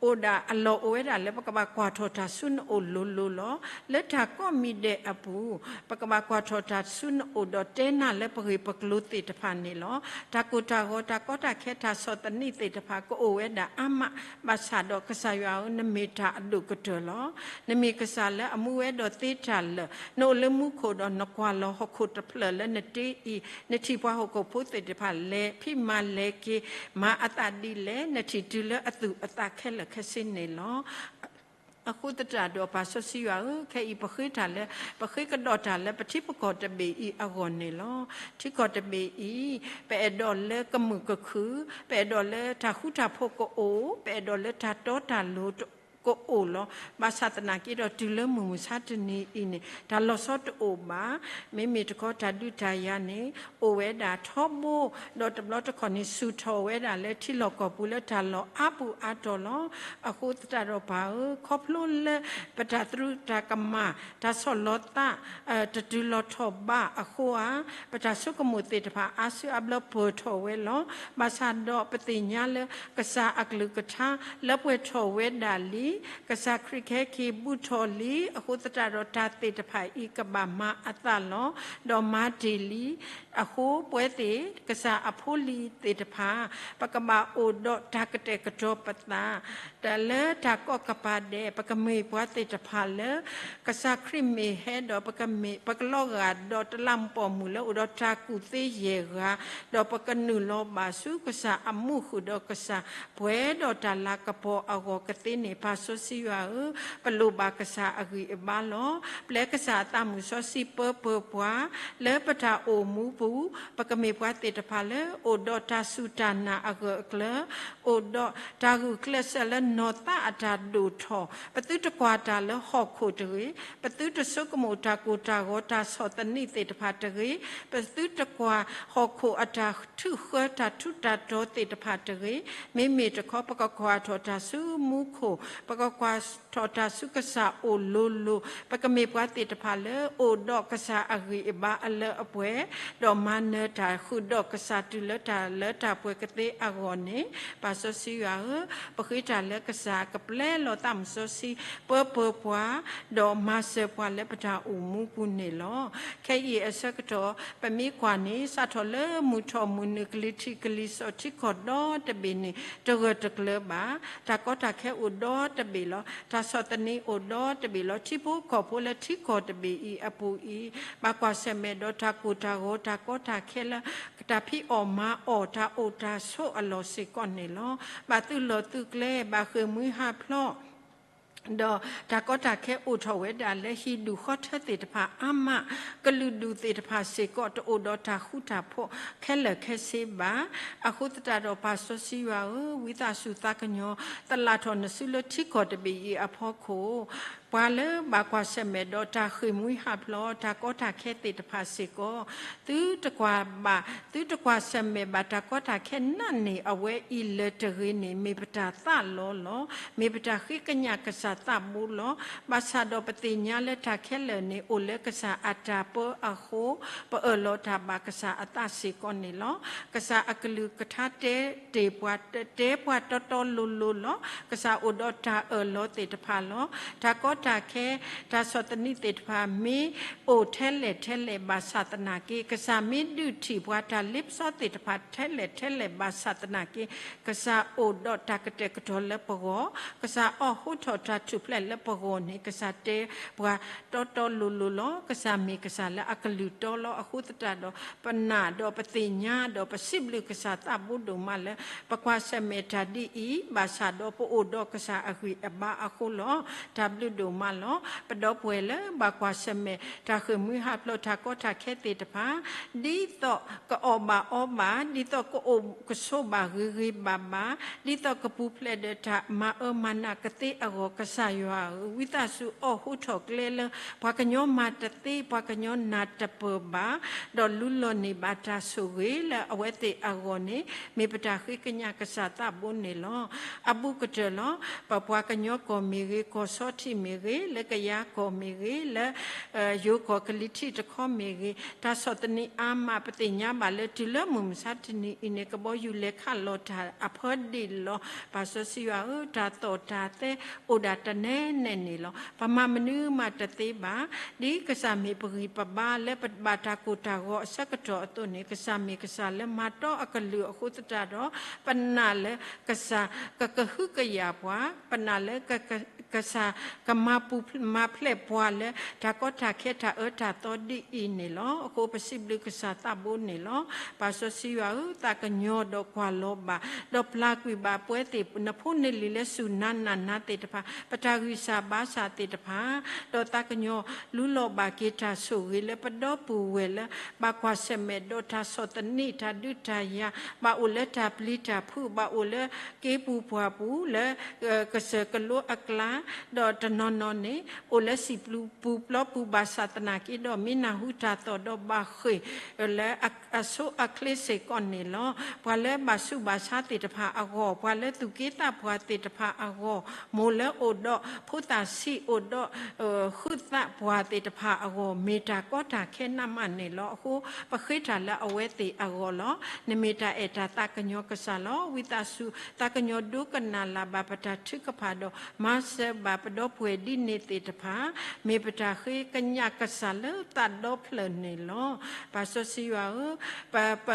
အိၣ်ဒၣ်အလီၢ်အိၣ်ဝဲဒၣ်လၢ ပကဘၣ်ကွၢ်ထီၣ်တၢ်ဆူနအိၣ်လိၤလိၤလီၤ. လၢတၢ်ကိးမံၤဒဲးအပူၤ ပကဘၣ်ကွၢ်ထီၣ်တၢ်ဆူနအိၣ်ဒီး တဲနၢ်လၢပဂ့ၢ်ပကျိၤသ့ၣ်တဖၣ်န့ၣ်လီၤ. တၢ်ကိၢ်တၢ်ဂီၤ တၢ်ကီတၢ်ခဲ တၢ်ဆီၣ်သနံးသ့ၣ်တဖၣ် ကအိၣ်ဝဲဒၣ်အါမး, ဘၣ်ဆၣ်ဒီးကစၢ်ယွၤဧၢ, နမ့ၢ်တၢ်အဒိၣ်ကတၢၢ်လီၤ. နမ့ၢ်ကစၢ်လၢအမူဝဲဒီးသ့တၢ်လၢာ်, နအိၣ်လၢမူခိၣ်ဒီး နကွၢ်လီၤဟီၣ်ခိၣ်တဖျၢၣ်လၢနတ့အံၤ, နထံၣ်ပှၤဟီၣ်ခိၣ်ဖိသ့ၣ်တဖၣ်လဲၤဖံးမၤလဲၤက့ၤ မၤအသးဒ်လဲၣ်, နထံၣ်တုၤလၢအသူၣ်အသးခဲလၢာ်ခဲဆ့န့ၣ်လီၤ. အဃိသတးဒီးပၢ်စီဆှံယွၤဧၢ, ခဲအံၤပဃ့တၢ်လၢ ပဃ့ကဒီးတၢ်လၢပထံပကီၢ်တဘ့ၣ်အံၤအဂီၢ်န့ၣ်လီၤ. ထံကီၢ်တဘ့ၣ်အံၤ ပအဲၣ်ဒိးလၢကမုာ်ကခုၣ်, ပအဲၣ်ဒိးလၢတၢ်ဃူတၢ်ဖိးကအိၣ်, ပအဲၣ်ဒိးလၢတၢ်တီတၢ်လိၤကအိၣ်လီၤ. ဘၣ်ဆၣ်သနာ်က့ဒီးတုၤလၢမုၢ်မဆါတနံၤအံၤန့ၣ် တၢ်လီၤဆီတအိၣ်ဘၣ်. မ့မ့ၢ်တခီတၢ်ဒုးတၢ်ယၤန့ၣ် အိၣ်ဝဲဒၣ်ထီဘိ, ဒီးတဘျီတခီၣ်န့ၣ် ဆူၣ်ထီၣ်ဝဲဒၣ်လၢထံလီၢ်ကီၢ်ပူၤလၢတၢ်လီၢ်အါပူၤအါတီၢ်လီၤ. အဃိသတးဒီးပၢ်ဧၢ, ခီဖျိလၢပတၢ်သရူးတၢ်ကမၣ် တၢ်ဆီၣ်လီၤသး တတုၤလီၤထီၣ်ဘၣ်အဃိဧါ, ပတၢ်ဆိကမိၣ်သ့ၣ်တဖၣ်အါစုအါဘျီပၢၢ်ထီၣ်ဝဲလီၤ. ဘၣ်ဆၣ်ဒီးပသ့ၣ်ညါလၢ ကစၢ်အကလုၢ်ကထါလၢပှဲၤထီၣ်ဝဲဒၣ်လံ, ကစၢ်ခရံာ်ခဲက့ၤဘူးထီၣ်လံ, အဃိသတးဒီးတၢ်သ့ၣ်တဖၣ်အံၤကဘၣ်မၤအသးလီၤ. ဒီးမၤတ့ၢ်လံအဃိ ပဝဲသ့ၣ်ကစၢ်အဖိလံၤသ့ၣ်တဖၣ် ပကဘၣ်အိၣ်ဒီးတၢ်ကတဲာ်ကတီၤပသး တၢ်လၢတၢ်ကိးကပၤဒဲး ပကမ့ၢ်ပှၤသ့ၣ်တဖၣ်လၢ ကစၢ်ခရံာ်မ့ၢ်ဟဲဒီး ပကမ့ၢ် ပကလီၤဂာ်ဒီးတလးမူးပိာ်မုၣ်လၢအိၣ်ဒီးတၢ်ကူၣ်သ့ယဲၢ်ဂၤ, ဒီးပကနုာ်လီၤဘၣ်ဆူကစၢ်အမူးဃုာ်ဒီးကစၢ် ပှဲၤဒီးတၢ်လၤကပီၤအဂီၢ်ကသ့န့ၣ် ပၢ်စီဆှံယွၤဧၢ, ပလိၣ်ဘၣ်ကစၢ်အဂံၢ်အဘါလီၤ. ပျဲကစၢ်အသးမုၢ်စီဆှံပၢပၢၤပှၤ လၢပတၢ်အိၣ်မူပူၤ ပကမ့ၢ်ပှၤသ့ၣ်တဖၣ်လၢ အိၣ်ဒီးတၢ်စူၢ်တၢ်နာ်အဂၢၢ်အကျၢၤ, အိၣ်ဒီးတၢ်ဂုာ်ကျဲးစၢးလၢနီၢ်သးအတၢ်ဒိၣ်ထီၣ်, ပသုတကွၢ်တၢ်လၢဟီၣ်ခိၣ်တဂ့ၤ, ပသုတဆိကမိၣ်တၢ်ကိၢ်တၢ်ဂီၤတၢ်ဆီၣ်သနံးသ့ၣ်တဖၣ်တဂ့ၤ, ပသုတကွၢ်ဟီၣ်ခိၣ်အတၢ်ထုးဃၢတၢ်ထူးတၢ်တီၤသ့ၣ်တဖၣ်တဂ့ၤ, မ့မ့ၢ်တခီ ပကကွၢ်ထီၣ်တၢ်ဆူမူခိၣ်, ပကကွၢ်ထီၣ်တၢ်ဆူကစၢ်အိၣ်လိၤလိၤ, ပကမ့ၢ်ပှၤသ့ၣ်တဖၣ်လၢ အိၣ်ဒီးကစၢ်အဂံၢ်အဘါအလၢအပှဲၤ, ဒီးမၤနၢၤတၢ်ဃုာ်ဒီးကစၢ်တုၤလၢတၢ်လၢတၢ်ပှဲၤကသ့အဂီၢ်န့ၣ်, ပၢ်စီဆှံယွၤဧၢ, ပဃ့တၢ်လၢကစၢ်ကပျဲလီၤသးမုၢ်စီဆှံ ပၢပၢၤပှၤ, ဒီးမၤစၢၤပှၤလၢပတၢ်အိၣ်မူပူၤန့ၣ်လီၤ. ခဲအံၤအဆၢကတီၢ် ပမ့ၢ်ကွၢ်န့ၣ် စးထီၣ်လၢမုၢ်ထီၣ်မုၢ်နုာ်ကလံၤထံးကလံၤစိး ထံကီၢ်ဒီတဘ့ၣ်န့ၣ် တဂၢၢ်တကျၢၤဘၣ်. တၢ်ကီတၢ်ခဲအိၣ်ဒီတဘ့ၣ်လီၤ. တၢ်ဆီၣ်သနံးအိၣ်ဒီတဘ့ၣ်လီၤ. ထံဖိကီၢ်ဖိလၢထံကီၢ်တဘ့ၣ်အံၤအပူၤအံၤ ဘၣ်ကွၢ်ဆၢၣ်မဲာ်ဒီးတၢ်ကိၢ်တၢ်ဂီၤ တၢ်ကီတၢ်ခဲလၢ တၢ်ဖံးအီၣ်မၤအီၣ် တၢ်အိၣ်တၢ်ဆိးအလီၢ်စ့ၢ်ကီးန့ၣ်လီၤ. ဘၣ်သုးလီၢ်သုးကျဲ ဘၣ်ဃ့ၢ်မှံဟးဖျိး ဒီးတၢ်ကီတၢ်ခဲအိၣ်ထီၣ်ဝဲဒၣ်လၢဟံၣ်ဒူၣ်ဃီထၢသ့ၣ်တဖၣ်အါမး, ကလုာ်ဒူၣ်သ့ၣ်တဖၣ်စ့ၢ်ကီး တအိၣ်ဒီးတၢ်ဃူတၢ်ဖိးခဲလၢာ်ခဲဆ့ဘၣ်. အဃိသတးဒီးပၢ်စီဆှံယွၤဧၢ, ဝံသးစူၤသးကညီၤ သလၣ်ထီၣ်နစုလၢထံကီၢ်တဘ့ၣ်အံၤအဖီခိၣ် ပှၤလၢဘၣ်ကွၢ်ဆၢၣ်မဲာ်ဒီးတၢ်ဃ့ၢ်မှံဟးဖျိး တၢ်ကီတၢ်ခဲသ့ၣ်တဖၣ်စ့ၢ်ကီး သုတကွၢ်ဘၣ်, သုတကွၢ်ဆၢၣ်မဲာ်ဘၣ်တၢ်ကီတၢ်ခဲနာ်န့ၢ်အဝဲအံၤလၢၤတဂ့ၤန့ၣ် မ့ၢ်ပတၢ်သးလီလီၤ. မ့ၢ်ပတၢ်ဃ့ကညးကစၢ်သးဘိလီၤ. ဘၣ်ဆၣ်ဒီးပသ့ၣ်ညါလၢတၢ်ခဲလၢာ်န့ၣ် အိၣ်လၢကစၢ်အတၢ်ပၢအဃိ, ပအၢၣ်လီၤတၢ်ဘၣ်ကစၢ်အသးစ့ၢ်ကီးန့ၣ်လီၤ. ကစၢ်အကလုၢ်ကထါတဲတ့ၢ်ပှၤ, တဲပှၤတီတီလိၤလိၤလီၤ. ကစၢ်အိၣ်ဒီးတၢ်အၢၣ်လီၤသ့ၣ်တဖၣ်လီၤ. တၢ်ကီတၢ်ခဲ တၢ်ဆီၣ်သနံးသ့ၣ်တဖၣ် မ့ၢ်အိၣ်ထဲလဲၣ်ထဲလဲၣ်ဘၣ်ဆၣ်သနာ်က့, ကစၢ်မ့ၢ်ဒုးထံၣ်ပှၤတၢ်လ့ပစီသ့ၣ်တဖၣ်ထဲလဲၣ်ထဲလဲၣ်ဘၣ်ဆၣ်သနာ်က့, ကစၢ်အိၣ်ဒီးတၢ်ကတဲာ်ကတီၤလၢပဂီၢ်, ကစၢ်အီၣ်ဟူထီၣ်တၢ်ထူၣ်ဖျဲးလၢပဂီၢ်န့ၣ် ကစၢ်တဲပှၤတီတီလိၤလိၤလီၤ. ကစၢ်မ့ၢ်ကစၢ်လၢအကလုၢ်တီလီၤ. အဃိသတးဒီး ပနာ်ဒီးပသ့ၣ်ညါဒီးပစံးဘျုးကစၢ်သးဘိဒိၣ်မးလၢ ပကွၢ်ဆၢၣ်မဲာ်တၢ်ဒ်အံၤ, ဘၣ်ဆၣ်ဒီးပအိၣ်ဒီးကစၢ်အဂံၢ်အဘါအဃိလီၤ. တၢ်ဘျုးဒိၣ်မးလီၤ. ပဒီပုၢ်ဝဲၢ်လၢဘၣ်ကွၢ်ဆၢၣ်မဲာ် တၢ်ဃ့ၢ်မှံဟးဖျိးတၢ်ကီတၢ်ခဲသ့ၣ်တဖၣ်, ဒ်သိးကအီၣ်ဘၣ်အီဘၣ်, ဒ်သိးကအိၣ်ကဆိးဘၣ်ဂ့ၤဂ့ၤဘၣ်ဘၣ်, ဒ်သိးကပူၤဖျဲးဒီးတၢ်မၤအၢမၤနးကသ့အဂီၢ် ကစၢ်ယွၤဧၢ, ဝံသးစူၤအီၣ်ဟူထီၣ်ကျဲလၢ ပှၤကညီမၤတသ့, ပှၤကညီနၢ်တပၢၢ်ဘၣ်, ဒီးလူလီၤန့ၢ်ဘၣ်တၢ်ဆိၣ်ဂ့ၤလၢအဝဲသ့ၣ်အဂီၢ်န့ၣ် မ့ၢ်ပတၢ်ဃ့ကညးကစၢ်သးဘိန့ၣ်လီၤ. အဘူးကတၢၢ်လီၤ. ပပှၤကညီကီၢ်မ့ၢ်ဂ့ၤ, ကီၢ်ဆီထံးမ့ၢ် လၢကီၢ်မ့ၢ်ဂ့ၤ, လၢကယၤကီၢ်မ့ၢ်ဂ့ၤ, လၢယိၤကီၢ်ကလံၤထံးတခီမ့ၢ်ဂ့ၤ, တၢ်ဆီၣ်သနံးအါမး ပသ့ၣ်ညါဘၣ်လၢ တုၤလၢမုၢ်မဆါတနံၤအံၤန့ၣ် ကဘီယူၤလဲၤခးလီၤတၢ်အဖၢဒံးလီၤ. ပၢ်စီဆှံယွၤဧၢ, တၢ်သီၣ်တၢ်သဲအိၣ်ဒၣ်တနဲနဲန့ၣ်လီၤ. ပမၤမနုၤမးတသ့ဘၣ်. ဒ်ကစၢ်မ့ၢ်ပဂံၢ်ပဘါ လၢပဘၣ်တၢ်ကိၢ်တၢ်ဂီၤအဆၢကတီၢ်အသိးန့ၣ်, ကစၢ်မ့ၢ်ကစၢ်လၢမၤတီအကလုာ်အဃိသတးဒီး, ပနာ်လၢကစၢ်ကကဟုကယာ်ပှၤ, ပနာ်လၢ ကစၢ်ကကဟုကယာ်ပှၤ, ပနာ်လၢကစၢ်ကမၤပူၤမၤဖျဲးပှၤလၢ တၢ်ကီတၢ်ခဲတၢ်အၢတၢ်သီဒ်အံၤန့ၣ်လီၤ. အဃိပစံးဘျုးကစၢ်သးဘိန့ၣ်လီၤ. ပၢ်စီဆှံယွၤဧၢ, သးကညီၤဒီးကွၢ်လီၤဘၣ်, ဒီးပျၢ်ကွံာ်ဘၣ်ပဝဲသ့ၣ် နဖိနလံၤလၢစူၢ်နၤနာ်နၤသ့ၣ်တဖၣ်, ပတၢ်ဂံၢ်စၢ်ဘါစၢ်သ့ၣ်တဖၣ်, ဒီးသးကညီၤလူလီၤဘၣ်က့ၤတၢ်ဆိၣ်ဂ့ၤလၢပဒီပုၢ်ဝဲၢ်လၢ ဘၣ်ကွၢ်ဆၢၣ်မဲာ်ဒီးတၢ်ဆီၣ်သနံးတၢ်ဒုးတၢ်ယၤ, ဘၣ်အိၣ်လၢတၢ်ပျံၤတၢ်ဖုး, ဘၣ်အိၣ်လၢက့ပူၤပှၢ်ပူၤလၢ ကစၢၢ်ကလိအကျါ, ဒီးတနီၤနီၤန့ၣ် အိၣ်လၢစံာ်ပူၤပျီပူၤဘၣ်ဆၣ်သနာ်က့ဒီး မ့ၢ်နၢ်ဟူတၢ်သီၣ်ဒီးဘၣ်ဃ့ၢ်လၢအဆိအချ့စ့ၢ်ကီးန့ၣ်လီၤ. ပှၤလၢဘၣ်ဆူးဘၣ်ဆါသ့ၣ်တဖၣ်အဂီၢ်, ပှၤလၢသူၣ်က့သးပှၢ်သ့ၣ်တဖၣ်အဂီၢ်, မိၢ်လၢအိၣ်ဒီးဖိသၣ်ဆံးအိၣ်ဒီး ဃုသးပှၢ်သ့ၣ်တဖၣ်အဂီၢ် မ့ၢ်တၢ်ကီတၢ်ခဲနးမးန့ၣ်လီၤ. အဃိ ပဃ့တၢ်လၢအဝဲသ့ၣ်အဂီၢ်လီၤ. နမ့ၢ်တၢ်အဲၣ်တၢ်သးကညီၤကစၢ်လီၤ. ဝံသးစူၤ သးကညီၤဒိကနၣ်လၢ်ဘၣ်ပတၢ်ထုကဖၣ်ဒီး မၤစၢၤဘၣ်ပဒီပုၢ်ဝဲၢ်ဒ်န့ၣ်သ့ၣ်တဖၣ်, မ့ၢ်ပတၢ်ဃ့ကညးကစၢ်လၢသးဒီဖျၢၣ်န့ၣ်လီၤ. ပၢ်စီဆှံယွၤဧၢ, ပ ပ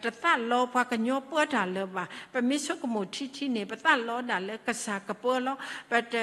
တသးလီပှၤကညီပၢတၢ်လၢၤဘၣ်. ပမ့ၢ်ဆိကမိၣ်ထံထံန့ၣ် ပသးလီဒၣ်လၢကစၢ်ကပၢလီၤ. ပတ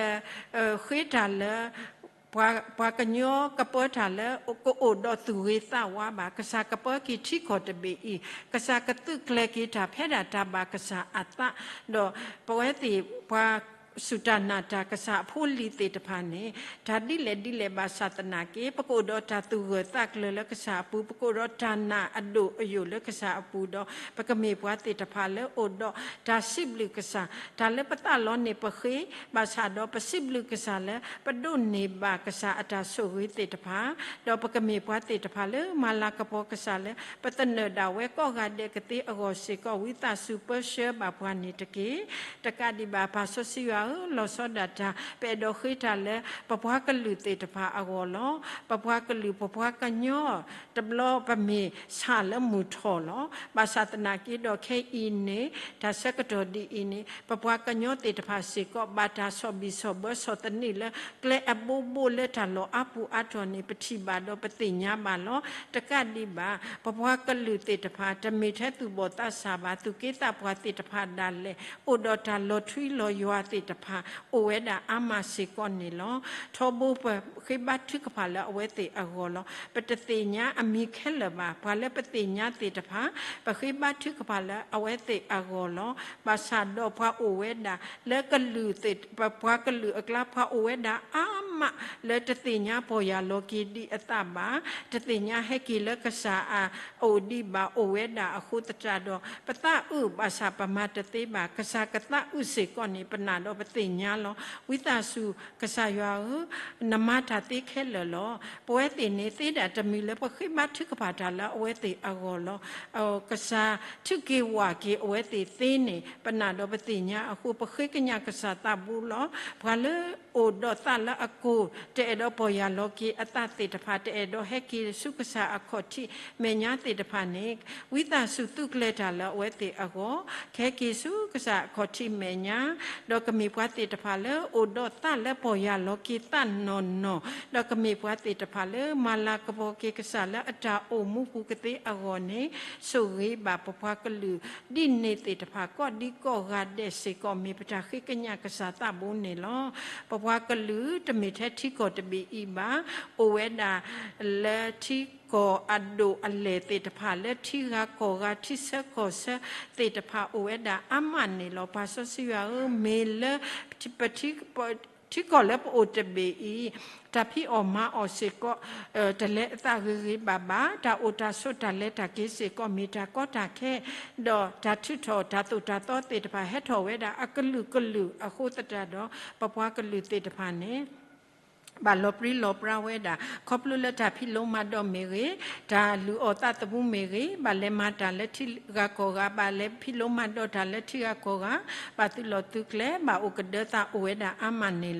ဃ့တၢ်လၢ ပှၤ ပှၤကညီကပၢတၢ်လၢကအိၣ်ဒီးသူၣ်ဂ့ၤသးဝါဘၣ်. ကစၢ်ကပၢက့ၤထံကီၢ်တဘ့ၣ်အံၤ, ကစၢ်ကသုးကျဲၤက့ၤတၢ်ဖဲဒၣ်တၢ်ဘၣ်ကစၢ်အသး, ဒီးပဝဲသ့ၣ်ပှၤ စူၢ်တၢ်နာ်တၢ်ကစၢ်အဖိလံၤသ့ၣ်တဖၣ်န့ၣ်, တၢ်ဒ်လဲၣ်ဒ်လဲၣ်ဘၣ်ဆၣ်သနာ်က့ ပကအိၣ်ဒီးတၢ်သူၣ်ဂၢၢ်သးကျၢၤလၢကစၢ်အပူၤ, ပကအိၣ်ဒီးတၢ်နာ်အဒိၣ်အယိာ်လၢကစၢ်အပူၤဒီး ပကမ့ၢ်ပှၤသ့ၣ်တဖၣ်လၢအိၣ်ဒီးတၢ်စံးဘျုးကစၢ်, တၢ်လၢပသးလီန့ၣ်ပဃ့, ဘၣ်ဆၣ်ဒီးပစံးဘျုးကစၢ်လၢ ပဒိးန့ၢ်ဘၣ်ကစၢ်အတၢ်ဆိၣ်ဂ့ၤသ့ၣ်တဖၣ်, ဒီးပကမ့ၢ်ပှၤသ့ၣ်တဖၣ်လၢမၤလၤကပီၤကစၢ်လၢ ပသနၢၣ်ဒၣ်ဝဲကိးဂၤဒဲးကသ့အဂီၢ်စ့ၢ်ကီး ဝံသးစူၤပၢဆှၢဘၣ်ပှၤန့ၣ်တက့ၢ်. တကးဒံးဘၣ် ပၢ်စီဆှံယွၤဧၢ, လီၤဆီဒၣ်တၢ် ပအဲၣ်ဒိးဃ့တၢ်လၢ ပပှၤကလုာ်သ့ၣ်တဖၣ်အဂီၢ်လီၤ. ပပှၤကလုာ် ပပှၤကညီ တဘျီပမ့ၢ်ဆၣ်လၢမုၢ်ထီၣ်လီၤ. ဘၣ်ဆၣ်သနာ်က့ဒီးခဲအံၤန့ၣ် တၢ်ဆၢကတီၢ်ဒ်အံၤန့ၣ် ပပှၤကညီသ့ၣ်တဖၣ်စ့ၢ်ကီး ဘၣ်တၢ်ဆီၣ်ဘံၣ်ဆီၣ်ဘၢဆီၣ်သနံးလၢ ကျဲအဘိဘိလၢတၢ်လီၢ်အါပူၤအါတီၢ်န့ၣ် ပထံၣ်ဘၣ်ဒီးပသ့ၣ်ညါဘၣ်လီၤ. တကးဒံးဘၣ် ပပှၤကလုာ်သ့ၣ်တဖၣ် တမ့ၢ်ထဲသူၣ်ဘီၣ်သးစၢ်ဘၣ်, သူၣ်က့သးပှၢ်သ့ၣ်တဖၣ်ဒၣ်လဲာ် အိၣ်ဒီးတၢ်လီၤထွံလီၤယွၤသ့ၣ်တဖၣ် အိၣ်ဝဲဒၣ်အါမးစ့ၢ်ကီးန့ၣ်လီၤ. ထီဘိပဃ့ဘါထုကဖၣ်လၢအဝဲသ့ၣ်အဂီၢ်လီၤ. ပတသ့ၣ်ညါအမံၤခဲလၢာ်ဘၣ်. ပှၤလၢပသ့ၣ်ညါသ့ၣ်တဖၣ် ပဃ့ဘါထုကဖၣ်လၢအဝဲသ့ၣ်အဂီၢ်လီၤ. ဘၣ်ဆၣ်ဒီးပှၤအိၣ်ဝဲဒၣ် လၢကလုာ်သ့ၣ် ပပှၤကလုာ်အကျါ ပှၤအိၣ်ဝဲဒၣ်အါမး လၢတသ့ၣ်ညါပီၢ်ယၢ်လီၤက့ၤဒံးအသးဘၣ်, တသ့ၣ်ညါဟဲက့ၤလၢကစၢ်အအိၣ်ဒံးဘၣ် အိၣ်ဝဲဒၣ်အဃိသတးဒီး ပသးအုးဘၣ်ဆၣ်ပမၤတသ့ဘၣ်. ကစၢ်ကသးအုးစ့ၢ်ကီးန့ၣ် ပနာ်ဒီးပသ့ၣ်ညါလီၤ. ဝံသးစူၤကစၢ်ယွၤဧၢ, နမၤတၢ်သ့ခဲလၢာ်လီၤ. ပဝဲသ့ၣ်န့ၣ်သ့ဒၣ်တမံၤလၢပဃ့ဘါထုကဖၣ်တၢ်လၢအဝဲသ့ၣ်အဂီၢ်လီၤ. ကစၢ်ထုးက့ၤဝးက့ၤအဝဲသ့ၣ်သ့န့ၣ် ပနာ်ဒီးပသ့ၣ်ညါအဃိ ပဃ့ကညးကစၢ်သးဘိလီၤ. ပှၤလၢအိၣ်ဒီးသးလၢအကိၢ် တအဲၣ်ဒိးပီၢ်ယၢ်လီၤက့ၤအသးသ့ၣ်တဖၣ် တအဲၣ်ဒိးဟဲက့ၤဆူကစၢ်အခီၣ်ထံးမဲာ်ညါသ့ၣ်တဖၣ်န့ၣ် ဝံသးစူၤသုးကျဲၤတၢ်လၢအဝဲသ့ၣ်အဂီၢ် ကဟဲက့ၤဆူကစၢ်အခီၣ်ထံးမဲာ်ညါ, ဒီးကမ့ၢ်ပှၤသ့ၣ်တဖၣ်လၢအိၣ်ဒီးသးလၢပီၢ်ယၢ်လီၤက့ၤသးနီၢ်နီၢ်, ဒီးကမ့ၢ်ပှၤသ့ၣ်တဖၣ်လၢမၤလၤကပီၤက့ၤကစၢ်လၢအတၢ်အိၣ်မူပူၤကသ့အဂီၢ်န့ၣ် ဆိၣ်ဂ့ၤဘၣ်ပပှၤကလုာ် ဒ်န့ၣ်သ့ၣ်တဖၣ် ကိးဒံကိးဂၤဒဲးစ့ၢ်ကီး မ့ၢ်ပတၢ်ဃ့ကညးကစၢ်သးဘိန့ၣ်လီၤ. ပပှၤကလုာ်တမ့ၢ်ထဲထံကီၢ်တဘ့ၣ်အံၤဘၣ်, အိၣ်ဝဲဒၣ်လၢထံကီၢ်အဒိၣ်အလဲၢ်သ့ၣ်တဖၣ် လၢထံဂၤကီၢ်ဂၤ ထံဆၢကီၢ်ဆၢသ့ၣ်တဖၣ် အိၣ်ဝဲဒၣ်အါမးန့ၣ်လီၤ. ပၢ်စီဆှံယွၤဧၢ, မ့ၢ်လၢပ ထံကီၢ်လၢပအိၣ်တဘ့ၣ်အံၤ တၢ်ဖံးအီၣ်မၤအီၣ်စ့ၢ်ကီး တလဲၤအသးဂ့ၤဂ့ၤဘၣ်ဘၣ်, တၢ်အိၣ်တၢ်ဆိးတၢ်လဲၤတၢ်က့ၤစ့ၢ်ကီး မ့ၢ်တၢ်ကီတၢ်ခဲ, ဒီးတၢ်ထုးထီၣ်တၢ်သိၣ်တၢ်သီသ့ၣ်တဖၣ် ဟဲထီၣ်ဝဲဒၣ်အကလုာ်ကလုာ်အဃိသတးဒီး ပပှၤကလုာ်သ့ၣ်တဖၣ်န့ၣ် ဘၣ်လီၤပြံလီၤပြါဝဲဒၣ် ခီဖျိလၢတၢ်ဖံးလိမၤဒိးမ့ၢ်ဂ့ၤ, တၢ်လုၢ်အီၣ်သးသမူမ့ၢ်ဂ့ၤ, ဘၣ်လဲၤမၤတၢ်လၢထံဂၤကီၢ်ဂၤ, ဘၣ်လဲၤဖံးလိမၤဒိးတၢ်လၢထံဂၤကီၢ်ဂၤ, ဘၣ်သုးလီၢ်သုးကျဲ, ဘၣ်အိၣ်ကဒၢသးအိၣ်ဝဲဒၣ်အါမးန့ၣ်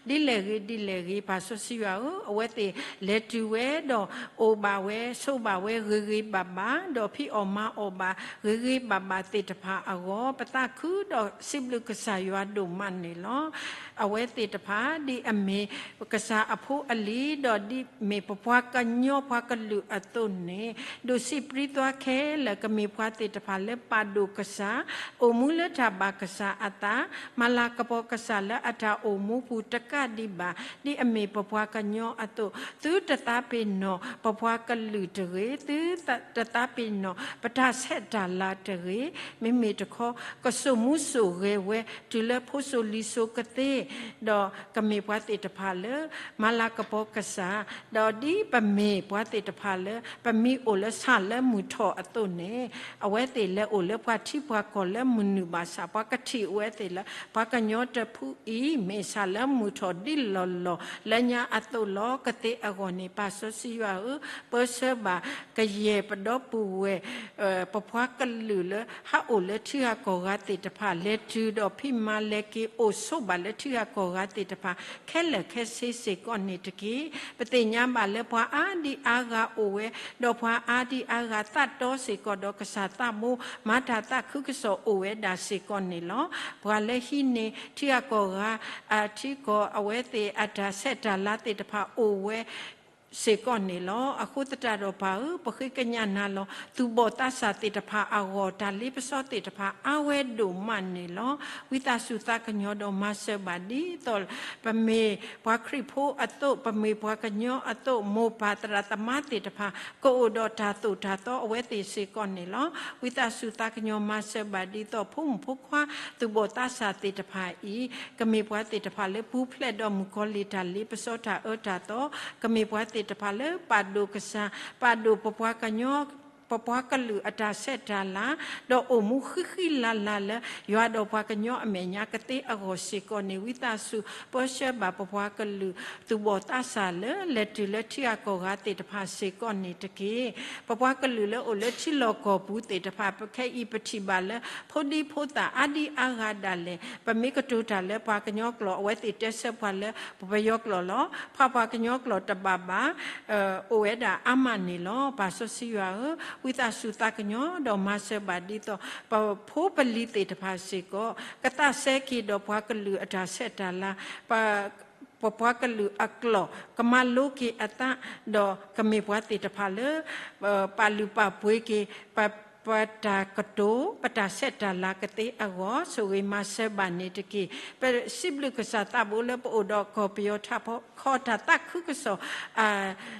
လီၤ. ဒ်လဲၣ်ဂ့ၤဒ်လဲၣ်ဂ့ၤ ပၢ်စီဆှံယွၤဧၢ, အဝဲသ့ၣ်လဲၤတုၤဝဲဒီး အိၣ်ဘၣ်ဝဲ, ဆိးဘၣ်ဝဲဂ့ၤဂ့ၤဘၣ်ဘၣ်, ဒီးဖံးအီၣ်မၤအီၣ်ဘၣ်ဂ့ၤဂ့ၤဘၣ်ဘၣ်သ့ၣ်တဖၣ်အဂီၢ်, ပသးခုဒီးစံးဘျုးကစၢ်ယွၤဒိၣ်မးန့ၣ်လီၤ. အဝဲသ့ၣ်တဖၣ် ဒ်အမ့ၢ်ကစၢ်အဖိအလံၤ, ဒီးဒ်မ့ၢ်ပပှၤကညီပှၤကလုာ်အသိးန့ၣ်, ဒိးစံးပြံသွါခဲလၢာ် ကမ့ၢ်ပှၤသ့ၣ်တဖၣ်လၢပာ်ဒိၣ်ကစၢ်, အိၣ်မူလၢတၢ်ဘၣ်ကစၢ်အသး, မၤလၤကပီၤကစၢ်လၢအတၢ်အိၣ်မူပူၤတကးဒံးဘၣ်, ဒ်အမ့ၢ်ပပှၤကညီအသိး, သုတသးပ့ၤနီၣ်ပပှၤကလုာ်တဂ့ၤ, သုတသးပ့ၤနီၣ်ပတၢ်ဆဲးတၢ်လၤတဂ့ၤ, မ့မ့ၢ်တခီ ကစိာ်မူစိာ်ဂဲၤဝဲ တုၤလၢဖိစိၤလံၤစိၤကသ့, ဒီးကမ့ၢ်ပှၤသ့ၣ်တဖၣ်လၢ မၤလၤကပီၤကစၢ်, ဒီးဒ်ပမ့ၢ်ပှၤသ့ၣ်တဖၣ်လၢ ပမ့ၢ်အိၣ်လၢဆၣ်လၢမုၢ်ထီၣ်အသိးန့ၣ်, အဝဲသ့ၣ်လဲၤအိၣ်လၢပှၤထံပှၤကီၢ်လၢမုၢ်နုာ်ဘၣ်ဆၣ်, ပှၤကထံၣ်ဝဲသ့ၣ်လၢ ပှၤကညီတဖုအံၤ မ့ၢ်ဆၣ်လၢမုၢ်ထီၣ်ဒ်လီၢ်လီၢ်လၢညါအသိးလီၤ. ကသ့အဂီၢ်န့ၣ် ပၢ်စီဆှံယွၤဧၢ, ပၢဆှၢဘၣ် ကယဲၢ်ပဒီပုၢ်ဝဲၢ် ပပှၤကလုာ်လၢ ဟးအိၣ်လၢထံဂၤကီၢ်ဂၤသ့ၣ်တဖၣ် လဲၤတုၤဒီးဖံးမၤလဲၤက့ၤအိၣ်ဆိးဘၣ်လၢထံဂၤကီၢ်ဂၤသ့ၣ်တဖၣ် ခဲလၢာ်ခဲဆ့စ့ၢ်ကီးန့ၣ်တက့ၢ်. ပသ့ၣ်ညါဘၣ်လၢပှၤအါဒံအါဂၤအိၣ်ဝဲ, ဒီးပှၤအါဒံအါဂၤသးတီစ့ၢ်ကီးဒီးကစၢ်သးဘိ မၤတၢ်သးခုကစီၣ်အိၣ်ဝဲဒၣ်စ့ၢ်ကီးန့ၣ်လီၤ. ပှၤလၢဟံးန့ၢ်ထံဂၤကီၢ်ဂၤ အထံကီၢ်အဝဲသ့ၣ်အတၢ်ဆဲးတၢ်လၤသ့ၣ်တဖၣ်အိၣ်ဝဲ စ့ၢ်ကီးန့ၣ်လီၤ. အဃိသတးဒီးပၢ်ဧၢ, ပဃ့ကညးနၤလီၤ. သူၣ်ဘီၣ်သးစၢ်သ့ၣ်တဖၣ်အဂီၢ် တၢ်လ့ပစီသ့ၣ်တဖၣ်အါဝဲဒိၣ်မးန့ၣ်လီၤ. ဝံသးစူၤသးကညီၤဒီးမၤစၢၤဘၣ်ဒ်သိး ပမ့ၢ်ပှၤခရံာ်ဖိအသိး, ပမ့ၢ်ပှၤကညီအသိး, မိၢ်ပၢ်သရၣ်သမါသ့ၣ်တဖၣ် ကအိၣ်ဒီးတၢ်သိၣ်တၢ်သီအဝဲသ့ၣ်စ့ၢ်ကီးန့ၣ်လီၤ. ဝံသးစူၤသးကညီၤမၤစၢၤဘၣ်ဒ်သိး ဖိမုၣ်ဖိခွါ သူၣ်ဘီၣ်သးစၢ်သ့ၣ်တဖၣ်အံၤ ကမ့ၢ်ပှၤသ့ၣ်တဖၣ်လၢပူၤဖျဲးဒီးမုၣ်ကီၤလံၢ်တၢ်လ့ပစီတၢ်အၢတၢ်သီ, ကမ့ၢ်ပှၤသ့ၣ်တဖၣ်လၢပာ်ဒိၣ်ကစၢ်, ပာ်ဒိၣ်ပပှၤကညီ ပပှၤကလုာ်အတၢ်ဆဲးတၢ်လၤ, ဒီးအိၣ်မူဃံဃံလၤလၤလၢ ယွၤဒီးပှၤကညီအမဲာ်ညါကသ့အဂီၢ်စ့ၢ်ကီးန့ၣ် ဝံသးစူၤပၢဆှၢဘၣ်ပပှၤကလုာ် သူၣ်ဘီၣ်သးစၢ်လၢ လဲၤတုၤလၢထံဂၤကီၢ်ဂၤသ့ၣ်တဖၣ်စ့ၢ်ကီးန့ၣ်တက့ၢ်. ပပှၤကလုာ်လၢအိၣ်လၢထံလီၢ်ကီၢ်ပူၤသ့ၣ်တဖၣ် ပခဲအံၤပထံၣ်ဘၣ်လၢ ဖိဒံဖိသၣ်အါဒံအါဂၤဒၣ်လဲာ် ပမ့ၢ်ကတိၤတၢ်လၢပှၤကညီကျိာ် အဝဲသ့ၣ်တဲဆၢပှၤလၢပယီၤကျိာ်လီၤ. ပှၤပှၤကညီကျိာ်တဘၣ်ဘၣ် အိၣ်ဝဲဒၣ်အါမးန့ၣ်လီၤ. ပၢ်စီဆှံယွၤဧၢ, ဝံသးစူၤသးကညီၤ ဒီးမၤစၢၤဘၣ်ဒ်သိး ပဖိပလံၤသ့ၣ်တဖၣ်စ့ၢ်ကီး ကသးစဲက့ၤဒီးပှၤကလုာ်အတၢ်ဆဲးတၢ်လၤ, ပ ပပှၤကလုာ်အကျိာ် ကမၤလိက့ၤအသး, ဒီးကမ့ၢ်ပှၤသ့ၣ်တဖၣ်လၢ ပာ်လုၢ်ပာ်ပှ့ၤက့ၤ ပ ပတၢ်ကတိၤ ပတၢ်ဆဲးတၢ်လၤကသ့အဂီၢ် ဆိၣ်ဂ့ၤမၤစၢၤဘၣ်န့ၣ်တက့ၢ်. ပစံးဘျုးကစၢ်သးဘိလၢပအိၣ်ဒီးကီၢ်ပယီၤထးခီတၢ်သးခုကစီၣ်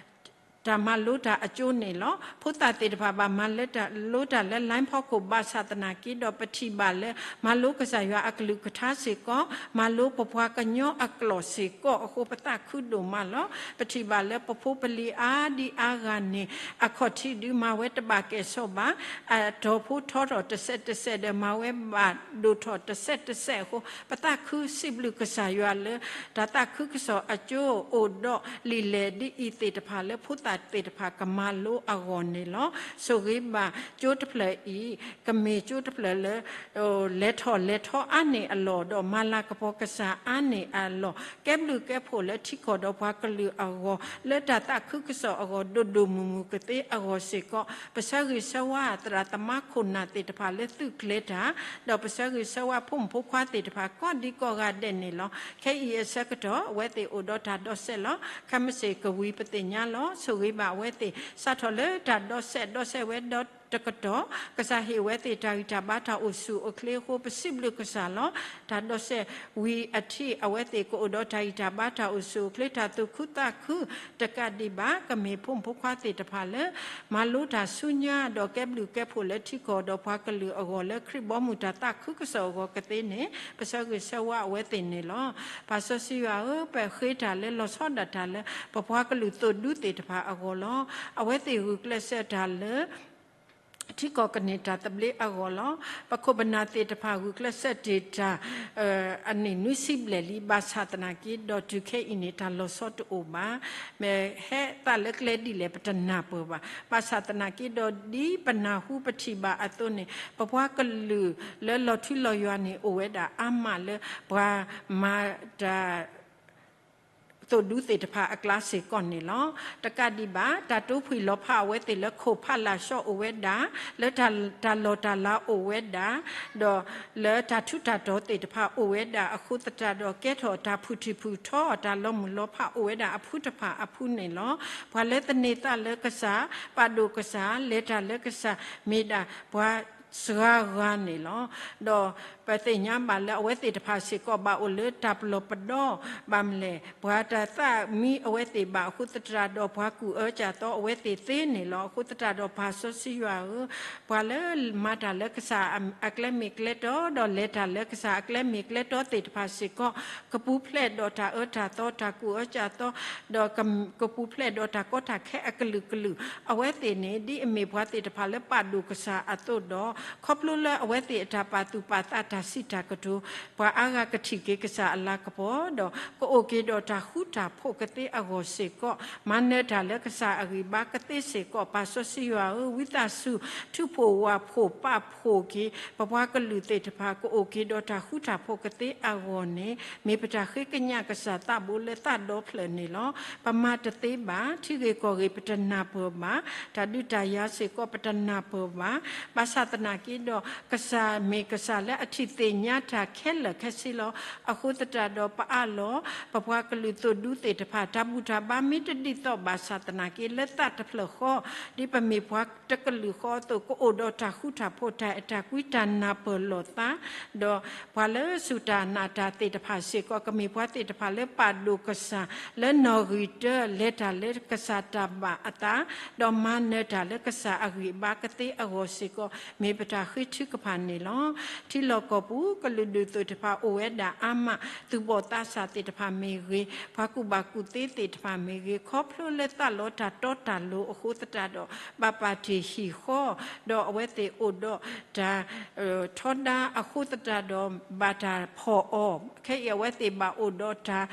တၢ်မၤလိတၢ်အကၠိန့ၣ်လီၤ. ဖိသၣ်သ့ၣ်တဖၣ်ဘၣ်မၤလိတၢ်လၢ line ဖီခိၣ် ဘၣ်ဆၣ်သနာ်က့ဒီး ပထံၣ်ဘၣ်လၢ မၤလိကစၢ်ယွၤအကလုၢ်ကထါစ့ၢ်ကီး, မၤလိပပှၤကညီအကျိာ်စ့ၢ်ကီးအဃိ ပသးခုဒိၣ်မးလီၤ. ပထံၣ်ဘၣ်လၢပဖိပလံၤအါဒံအါဂၤန့ၣ် အခီၣ်ထံးဒုးမၤဝဲတဘၣ်ကဲၣ်ဆိးဘၣ်, အတီၤဖိထီထီၣ်တစဲးတစဲးဒီး မၤဝဲဘၣ်ဒိၣ်ထီၣ်တစဲးတစဲးအဃိ ပသးခုစံးဘျုးကစၢ်ယွၤလၢ တၢ်သးခုကစီၣ်အကၠိအိၣ်ဒီးလံာ်လဲၢ်ဒ်အံၤသ့ၣ်တဖၣ်လၢ ဖိသၣ်သ့ၣ်တဖၣ်ကမၤလိအဂီၢ်န့ၣ်လီၤ. ဆိၣ်ဂ့ၤဘၣ်ကၠိတဖျၢၣ်အံၤ ကမ့ၢ်ကၠိတဖျၢၣ်လၢ လဲၤထီၣ်လဲၤထီအါန့ၢ်အလီၢ် ဒီးမၤလၤကပီၤကစၢ်အါန့ၢ်အလီၢ်, ကဲဘျုးကဲဖှိၣ်လၢထံကီၢ်ဒီးပှၤကလုာ်အဂီၢ် လၢတၢ်သးခုကစီၣ်အဂီၢ် ဒိၣ်ဒိၣ်မုၢ်မုၢ်ကသ့အဂီၢ်စ့ၢ်ကီး, ပဆၢဂ့ၤဆၢဝါသရၣ်သမါခိၣ်နၢ်သ့ၣ်တဖၣ်လၢသုးကျဲၤတၢ်, ဒီးပဆၢဂ့ၤဆၢဝါဖိမုၣ်ဖိခွါသ့ၣ်တဖၣ် ကိးဒံကိးဂၤဒဲးန့ၣ်လီၤ. ခဲအံၤအဆၢကတီၢ် အဝဲသ့ၣ်အိၣ်ဒီးတၢ်ဒီးစဲးလီၤ. ခဲမုၢ်ဆ့ၣ်ကဝံၤပသ့ၣ်ညါလီၤ. ဆိၣ်ဂ့ၤဘၣ်အဝဲသ့ၣ် စးထီၣ်လၢတၢ်ဒီးစဲး ဒီးစဲးဝဲဒီးတကတီၢ် ကစၢ်ဟ့ၣ်ဝဲသ့ၣ်တၢ်ဂံၢ်တၢ်ဘါတၢ်အိၣ်ဆူၣ်အိၣ်ချ့အဃိ ပစံးဘျုးကစၢ်လီၤ. တၢ်ဒီးစဲးဝံၤအထံး အဝဲသ့ၣ်ကအိၣ်ဒီးတၢ်ဂံၢ်တၢ်ဘါတၢ်အိၣ်ဆူၣ်အိၣ်ချ့ တၢ်သူၣ်ခုသးခုတကးဒံးဘၣ် ကမ့ၢ်ဖိမုၣ်ဖိခွါသ့ၣ်တဖၣ်လၢ မၤလိတၢ်ဆူညါ ဒီးကဲဘျုးကဲဖှိၣ်လၢထံကီၢ်ဒီးပှၤကလုာ်အဂီၢ် လၢခရံာ်ဘီမုၢ်တၢ်သးခုကစီၣ်အဂီၢ်ကသ့န့ၣ် ပဆၢဂ့ၤဆၢဝါအဝဲသ့ၣ်န့ၣ်လီၤ. ပၢ်စီဆှံယွၤဧၢ, ပဃ့တၢ်လၢလီၤဆီဒၣ်တၢ်လၢ ပပှၤကလုာ်သိၣ်ဒူသ့ၣ်တဖၣ်အဂီၢ်လီၤ. အဝဲသ့ၣ်ဂုာ်ကျဲးစၢးတၢ်လၢ ထံကီၢ်ကန့ၢ်တၢ်သဘျ့အဂီၢ်လီၤ. ပခိၣ်ပနၢ်သ့ၣ်တဖၣ်ဂုာ်ကျဲးစၢးတ့ၢ်တၢ် အနံၣ်နွံဆံဘျဲၣ်လံ. ဘၣ်ဆၣ်သနာ်က့ဒီးတုၤခဲအံၤန့ၣ် တၢ်လီၤဆီတအိၣ်ဘၣ်. မ့ၢ်ဟဲသးလၢကျဲဒ်လဲၣ် ပတနၢ်ပၢၢ်ဘၣ်. ဘၣ်ဆၣ်သနာ်က့ဒီးဒ်ပနၢ်ဟူပထံၣ်ဘၣ်အသိးန့ၣ် ပပှၤကလုာ်လၢလီၤထူလီၤယွၤန့ၣ် အိၣ်ဝဲဒၣ်အါမးလၢပှၤမၤတၢ် သိၣ်ဒူသ့ၣ်တဖၣ်အကျါစ့ၢ်ကီးန့ၣ်လီၤ. တကးဒံးဘၣ် တၢ်တိဖှံၣ်လီၤဖးအဝဲသ့ၣ်လၢခိၣ်ဖးလၢ်ဆှီအိၣ်ဝဲဒၣ်, လၢတၢ်လီၢ်တၢ်လၤအိၣ်ဝဲဒၣ်, ဒီးလၢတၢ်ထူးတၢ်တီၤသ့ၣ်တဖၣ်အိၣ်ဝဲဒၣ်အဃိသတးဒီး ကဲထီၣ်တၢ်ဖုၣ်ထံၣ်ဖုၣ်ထီ တၢ်လီၤမုၢ်လီၤဖးအိၣ်ဝဲဒၣ်အဖုတဖၣ်အဖုန့ၣ်လီၤ. ပှၤလၢသန့ၤသးလၢကစၢ်, ပာ်ဒိၣ်ကစၢ်, လဲၤတၢ်လၢကစၢ် မ့ၢ်ဒၣ်ပှၤစှၤဂၤန့ၣ်လီၤ. ဒီးပသ့ၣ်ညါဘၣ်လၢအဝဲသ့ၣ်တဖၣ်စ့ၢ်ကီးဘၣ်အိၣ်လၢတၢ်ပလီၢ်ပဒီ ဘၣ်မနုၤလဲၣ် ပှၤတသးမံအဝဲသ့ၣ်ဘၣ်အဃိသတးဒီး ပှၤကူၣ်အၢကၢ်သီအဝဲသ့ၣ်သ့န့ၣ်လီၤ. အဃိသတးဒီးပၢ်စီဆှံယွၤဧၢ, ပှၤလၢမၤတၢ်လၢကစၢ်အကျဲမ့ၢ်ကျဲတီ ဒီးလဲၤတၢ်လၢကစၢ်အကျဲမ့ၢ်ကျဲတီသ့ၣ်တဖၣ်စ့ၢ်ကီး ကပူၤဖျဲးဒီးတၢ်အၢတၢ်သီ တၢ်ကူၣ်အၢကၢ်သီ ဒီးကပူၤဖျဲးဒီးတၢ်ကီတၢ်ခဲအကလုာ်ကလုာ်, အဝဲသ့ၣ်န့ၣ် ဒ်အမ့ၢ်ပှၤသ့ၣ်တဖၣ်လၢပာ်ဒိၣ်ကစၢ်အသိးဒီး ခီဖျိလၢအဝဲသ့ၣ်အတၢ်ပာ်သူၣ်ပာ်သးတၢ်စံးတၢ်ကတိၤ ပှၤအါဂၤကထံၣ်က့ၤကစၢ်အလၤကပီၤ ဒီးကအိၣ်က့ၤဒီးတၢ်ဃူတၢ်ဖိးကသ့အဂီၢ်စ့ၢ်ကီး, မၤနၢၤတၢ်လၢကစၢ်အဂံၢ်ဘါကသ့စ့ၢ်ကီး, ပၢ်စီဆှံယွၤဧၢ, ဝံသးစူၤ ထုးဖှိၣ်ဝၢ်ဖှိၣ်ပာ်ဖှိၣ်က့ၤ ပပှၤကလုာ်သ့ၣ်တဖၣ် ကအိၣ်က့ၤဒီးတၢ်ဃူတၢ်ဖိးကသ့အဂီၢ်န့ၣ် မ့ၢ်ပတၢ်ဃ့ကညးကစၢ်သးဘိလၢသးဒီဖျၢၣ်န့ၣ်လီၤ. ပမၤတသ့ဘၣ်, ထံဂ့ၢ်ကီၢ်ဂ့ၢ်ပတနၢ်ပၢၢ်ဘၣ်, တၢ်ဒုးတၢ်ယၤစ့ၢ်ကီးပတနၢ်ပၢၢ်ဘၣ်. ဘၣ်ဆၣ်သနာ်က့ဒီး ကစၢ်မ့ၢ်ကစၢ်လၢအထံၣ်သ့ၣ်ညါတၢ်ခဲလၢာ်ခဲဆ့လီၤ. အဃိသတးဒီးပအၢၣ်လီၤ ပပှၤကလုာ်သိၣ်ဒူသ့ၣ်တဖၣ် တၢ်ဘူၣ်တၢ်ဘါမ့ၢ်တဒ်သိးဘၣ်ဆၣ်သနာ်က့ လၢသးတဖျၢၣ်ဃီ ဒ်ပမ့ၢ်ပှၤတကလုာ်ဃီအသိး ကအိၣ်ဒီးတၢ်ဃူတၢ်ဖိး တၢ်အဲၣ်တၢ်ကွံ တၢ်နၢ်ပၢၢ်လိာ်သး, ဒီးပှၤလၢစူၢ်တၢ်နာ်တၢ်သ့ၣ်တဖၣ်စ့ၢ်ကီး ကမ့ၢ်ပှၤသ့ၣ်တဖၣ်လၢပာ်ဒိၣ်ကစၢ် လၢနီၣ်ဂံၢ်တၢ လဲၤတၢ်လၢကစၢ်တၢ်ဘၣ်အသး, ဒီးမၤနၢၤတၢ်လၢကစၢ်အဂံၢ်ဘါကသ့အဂီၢ်စ့ၢ်ကီး မ့ၢ်ပတၢ်ဃ့ထုကဖၣ်န့ၣ်လီၤ. ထံလီၢ်ကီၢ်ပူၤ ကလုာ်ဒူၣ်သိၣ်တဖၣ်အိၣ်ဝဲဒၣ်အါမး, သူၣ်ဘီၣ်သးစၢ်သ့ၣ်တဖၣ်မ့ၢ်ဂ့ၤ, ပှၤကူၣ်ဘၣ်ကူၣ်သ့သ့ၣ်တဖၣ်မ့ၢ်ဂ့ၤ, ခီဖျိလၢသးလီတၢ်တီတၢ်လိၤအဃိသတးဒီး ဘၣ်ပာ်တ့ၢ်ဟံၣ်ဃီ, ဒီးအဝဲသ့ၣ်အိၣ်ဒီးတၢ် ထီဒါအဃိသတးဒီး ဘၣ်တၢ်ဖီၣ်အီၤ, ခဲအံၤအဝဲသ့ၣ်ဘၣ်အိၣ်ဒီးတၢ်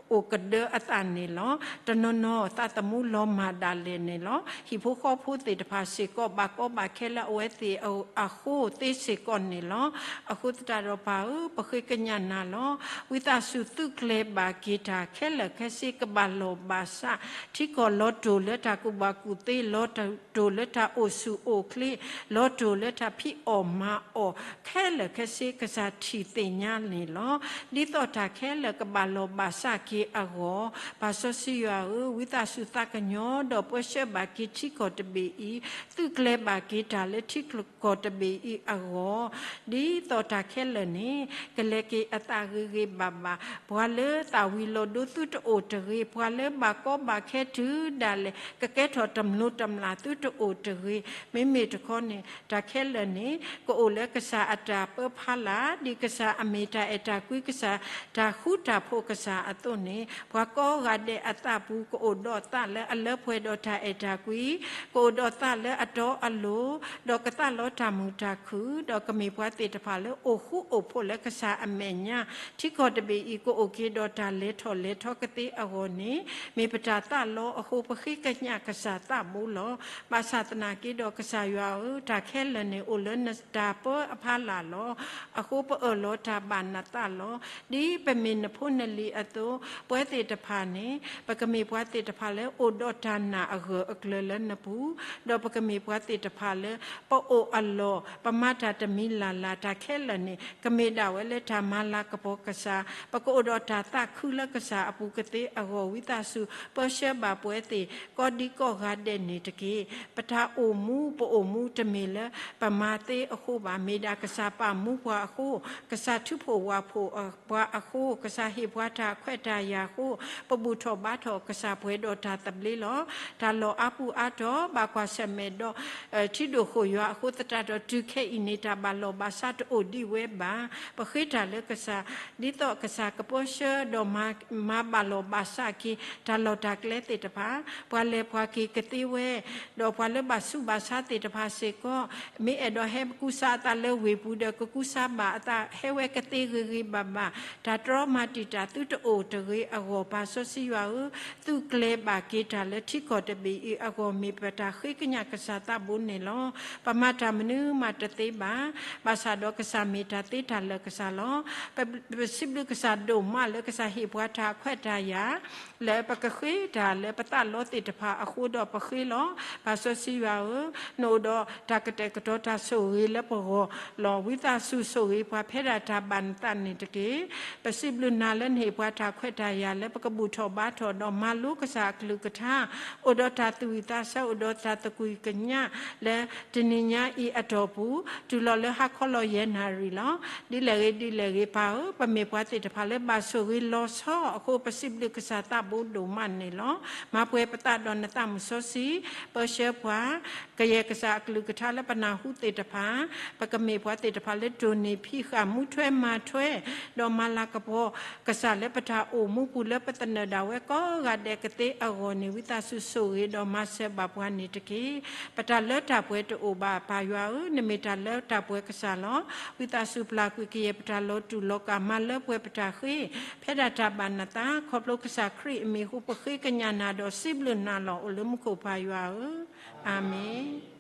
အိၣ်ကဒၢအသးန့ၣ်လီၤ. တနီၤနီၤသးသမူလီၤမၢ်ဒၣ်လဲာ်န့ၣ်လီၤ. ဟံၣ်ဖိဃီဖိသ့ၣ်တဖၣ်စ့ၢ်ကီး ဘၣ်ကီဘၣ်ခဲလၢအဝဲသ့ၣ်အဃိသ့စ့ၢ်ကီးန့ၣ်လီၤ. အဃိသတးဒီးပၢ်ဧၢ, ပဃ့ကညးနၤလီၤ. ဝံသးစူၤသုးကျဲၤဘၣ်က့ၤတၢ်ခဲလၢာ်ခဲဆ့ ကဘၣ်လီၢ်ဘၣ်စး, ထံကီၢ်လီၤတိၢ်လၢတၢ်ကူၣ်ဘၣ်ကူၣ်သ့, လီၤတိၢ်လၢတၢ်အိၣ်ဆူၣ်အိၣ်ချ့, လီၤတိၢ်လၢတၢ်ဖံးအီၣ်မၤအီၣ် ခဲလၢာ်ခဲဆ့ ကစၢ်ထံၣ်သ့ၣ်ညါန့ၣ်လီၤ. ဒ်သိးတၢ်ခဲလၢာ်ကဘၣ်လီၢ်ဘၣ်စးက့ၤအဂီၢ်, ပၢ်စီဆှံယွၤဧၢ, ဝံသးစူၤသးကညီၤဒီးပၢဆှၢဘၣ်က့ၤထံကီၢ်တဘ့ၣ်အံၤ, သုးကျဲၤဘၣ်က့ၤတၢ်လၢထံကီၢ်တဘ့ၣ်အံၤအဂီၢ်, ဒ်သိးတၢ်ခဲလၢာ်န့ၣ် ကလဲၤက့ၤအသးဂ့ၤဂ့ၤဘၣ်ဘၣ်, ပှၤလၢသၣ်ဝံၤလီၤဒိသုတအိၣ်တဂ့ၤ, ပှၤလၢဘၣ်ကီဘၣ်ခဲတုၤဒၣ်လဲာ် ကကဲထီၣ်တမျိးတမျာ်သုတအိၣ်တဂ့ၤ, မ့မ့ၢ်တခီန့ၣ် တၢ်ခဲလၢာ်န့ၣ် ကအိၣ်လၢကစၢ်အတၢ်ပၢဖီလာ်, ဒ်ကစၢ်အမ့ၢ်တၢ်အဲၣ်တၢ်ကွံကစၢ်, တၢ်ဃူတၢ်ဖိးကစၢ်အသိးန့ၣ်, ပှၤကိးဂၤဒဲးအသးပူၤ ကအိၣ်ဒီးသးလၢအလၢပှဲၤဒီးတၢ်အဲၣ်တၢ်ကွံ, ကအိၣ်ဒီးသးလၢအတီအလိၤ, ဒီးကသးလီတၢ်မုာ်တၢ်ခုၣ်, ဒီးကမ့ၢ်ပှၤသ့ၣ်တဖၣ်လၢအိၣ်ဃူအိၣ်ဖိးလၢကစၢ်အမဲာ်ညါ, ထံကီၢ်တဘ့ၣ်အံၤ ကအိၣ်က့ၤဒီးတၢ်လဲၤထီၣ်လဲၤထီကသ့အဂီၢ်န့ၣ်, မ့ၢ်ပတၢ်သးလီအဃိ ပဃ့ကညးကစၢ်သးဘိလီၤ. ဘၣ်ဆၣ်သနာ်က့ဒီးကစၢ်ယွၤဧၢ, တၢ်ခဲလၢာ်န့ၣ် အိၣ်လၢနတၢ်ပၢအဖီလာ်လီၤ. အဃိပအၢၣ်လီၤတၢ်ဘၣ်နသးလီၤ. ဒ်ပမ့ၢ်နဖိနလံၤအသိး, ပဝဲသ့ၣ်တဖၣ်န့ၣ် ပကမ့ၢ်ပှၤသ့ၣ်တဖၣ်လၢအိၣ်ဒီးတၢ်နာ်အဂၢၢ်အကျၢၤလၢနပူၤ, ဒီးပကမ့ၢ်ပှၤသ့ၣ်တဖၣ်လၢ ပအိၣ်အလီၢ်, ပမၤတၢ်တမံၤလၢ်လၢ် တၢ်ခဲလၢာ်န့ၣ် ကမ့ၢ်ဒၣ်ဝဲလၢတၢ်မၤလၤကပီၤကစၢ်, ပကအိၣ်ဒီးတၢ်သးခုလၢကစၢ်အပူၤကသ့အဂီၢ်, ဝံသးစူၤ ပၢဆှၢဘၣ်ပဝဲသ့ၣ် ကိးဒံကိးဂၤဒဲးန့ၣ်တက့ၢ်. ပတၢ်အိၣ်မူ ပအိၣ်မူတမ့ၢ်လၢပမၤသ့အဃိဘၣ်, မ့ၢ်ဒၣ်ကစၢ်ပာ်မူပှၤအဃိ, ကစၢ်ထုးဖှိၣ်ဝၣ်ဖှိၣ်ပှၤအဃိ, ကစၢ်ဟ့ၣ်ပှၤတၢ်ခွဲးတၢ် ယၤအဃိ, ပဘူၣ်ထီၣ်ဘါထီၣ်ကစၢ်ပှဲၤဒီးတၢ်သဘျ့လီၤ. တၢ်လီၢ်အါပူၤအါတီၤ ဘၣ်ကွၢ်ဆၢၣ်မဲာ်ဒီး ထံဒိၣ်ဃိၣ်ယွၤအဃိသတးဒီး တုၤခဲအံၤန့ၣ် တၢ်ဘၣ်လီၢ်ဘၣ်စးတအိၣ်ဒံးဝဲဘၣ်. ပဃ့တၢ်လၢကစၢ် ဒ်သိးကစၢ်ကပၢဆှၢဒီးမၤဘၣ်လီၢ်ဘၣ်စးက့ၤ တၢ်လီၢ်တၢ်ကျဲသ့ၣ်တဖၣ်, ပှၤလဲၤပှၤက့ၤကသ့ဝဲ, ဒီးပှၤလၢဘၣ်ဆူးဘၣ်ဆါသ့ၣ်တဖၣ်စ့ၢ်ကီး မ့ၢ်အဲၣ်ဒိးဟဲကူစါအသးလၢဝ့ၢ်ပူၤဒီး ကကူစါဘၣ်အသး ဟဲဝဲကသ့ဂ့ၤဂ့ၤဘၣ်ဘၣ်, တၢ်တြီမၤတံာ်တာ်သုတအိၣ်တဂ့ၤအဂီၢ် ပၢ်စီဆှံယွၤဧၢ, သုးကျဲၤဘၣ်က့ၤတၢ်လၢထံကီၢ်တဘ့ၣ်အံၤအဂီၢ် မ့ၢ်ပတၢ်ဃ့ကညးကစၢ်သးဘိန့ၣ်လီၤ. ပမၤတၢ်မနုၤမးတသ့ဘၣ်. ဘၣ်ဆၣ်ဒီးကစၢ်မ့ၢ်တၢ်သ့တၢ်လၢာ်ကစၢ်လီၤ. ပစံးဘျုးကစၢ်ဒိၣ်မးလၢကစၢ်ဟ့ၣ်ပှၤတၢ်ခွဲးတၢ်ယာ် လၢပကဃ့တၢ်လၢပသးလီသ့ၣ်တဖၣ်အဃိဒီးပဃ့လီၤ. ပၢ်စီဆှံယွၤဧၢ, နအိၣ်ဒီးတၢ်ကတဲာ်ကတီၤတၢ်ဆိၣ်ဂ့ၤလၢပဂီၢ်လီၤ. ဝံသးစူၤဆိၣ်ဂ့ၤပှၤဖဲဒၣ်တၢ်ဘၣ်နသးန့ၣ်တက့ၢ်. ပစံးဘျုးနၤလၢနဟ့ၣ်ပှၤတၢ်ခွဲးတၢ်ယာ်လၢပကဘူၣ်ထီၣ်ဘါထီၣ်ဒီးမၤလိကစၢ်အကလုၢ်ကထါ, အိၣ်ဒီးတၢ်သူၣ်ဝံၣ်သးဆၢ အိၣ်ဒီးတၢ်သကွံၢ်ကညးလၢတနံၤညါအံၤအတီၢ်ပူၤ တုၤလီၤလၢဟါခီလီၤယဲၢ်နၣ်ရံၣ်လီၤ. ဒ်လဲၣ်ဂ့ၤဒ်လဲၣ်ဂ့ၤ ပၢ်ဧၢ, ပမ့ၢ်ပှၤသ့ၣ်တဖၣ်လၢဘၣ်ဆိၣ်ဂ့ၤလီၤဆီအဃိ ပစံးဘျုးကစၢ်သးဘိဒိၣ်မးန့ၣ်လီၤ. မၤပှဲၤပသးဒီးနသးမုၢ်စီဆှံ, ပၢဆှၢပှၤ, ကယဲၢ်ကစၢ်အကလုၢ်ကထါလၢပနၢ်ဟူသ့ၣ်တဖၣ်, ပကမ့ၢ်ပှၤသ့ၣ်တဖၣ်လၢတိၢ်နီၣ်ဖံးဃာ် မူထွဲမၤထွဲ, ဒီးမၤလၤကပီၤကစၢ်လၢပတၢ်အိၣ်မူပူၤလၢပသနၢၣ်ဒၣ်ဝဲကိးဂၤဒဲးကသ့အဂီၢ်န့ၣ် ဝံသးစူၤဆိၣ်ဂ့ၤဒီးမၤစၢၤဘၣ်ပှၤန့ၣ်တက့ၢ်. ပတၢ်လၢတၢ်ပှဲၤတအိၣ်ဘၣ် ပၢ်ယွၤဧၢ, နမ့ၢ်တၢ်လၢတၢ်ပှဲၤကစၢ်လီၤ. ဝံသးစူၤပျၢ်ကွံာ်ကယဲၢ်ပတၢ်လီၤတူာ်လီၤကာ် မၤလၢပှဲၤပတၢ်ဃ့ ဖဲဒၣ်တၢ်ဘၣ်နသး ခီဖျိကစၢ်ခရံာ်အမံၤအဃိ ပဃ့ကညးနၤဒီးစံးဘျုးနၤလီၤ. အိၣ်လၢမူခိၣ်ပၢ်ယွၤဧၢ, အၤမ့ၣ်.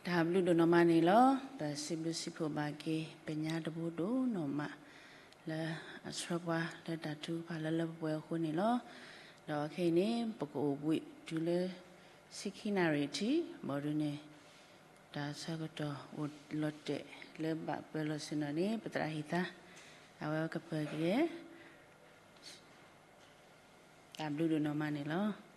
တၢ်ဘျုးဒိၣ်နီၢ်မးန့ၣ်လီၤ. ပစံးဘျုးစံးဖှိၣ်ဘၣ်က့ၤ ပညါတဘိဒိၣ်နီၢ်မး လၢအဆှၢပှၤလၢတၢ်ထုကဖၣ်လၢလၢပှဲၤပှဲၤအဃိန့ၣ်လီၤ. ဒီးခဲအံၤန့ၣ် ပကအိၣ်ဘှံးတုၤလၢ ဆံခံနၣ်ရံၣ်ထံး ဘၣ်ဒုးန့ၣ် တၢ်ဆၢကတီၢ်အိၣ်လီၤတဲာ်လၢဘၣ်ပၢၤလီၢ်ဆ့ၣ်နီၤန့ၣ် ပသရၣ်ဟံၣ်သါ အဝဲကပၢၤက့ၤ တၢ်ဘျုးဒိၣ်နီၢ်မးန့ၣ်လီၤ.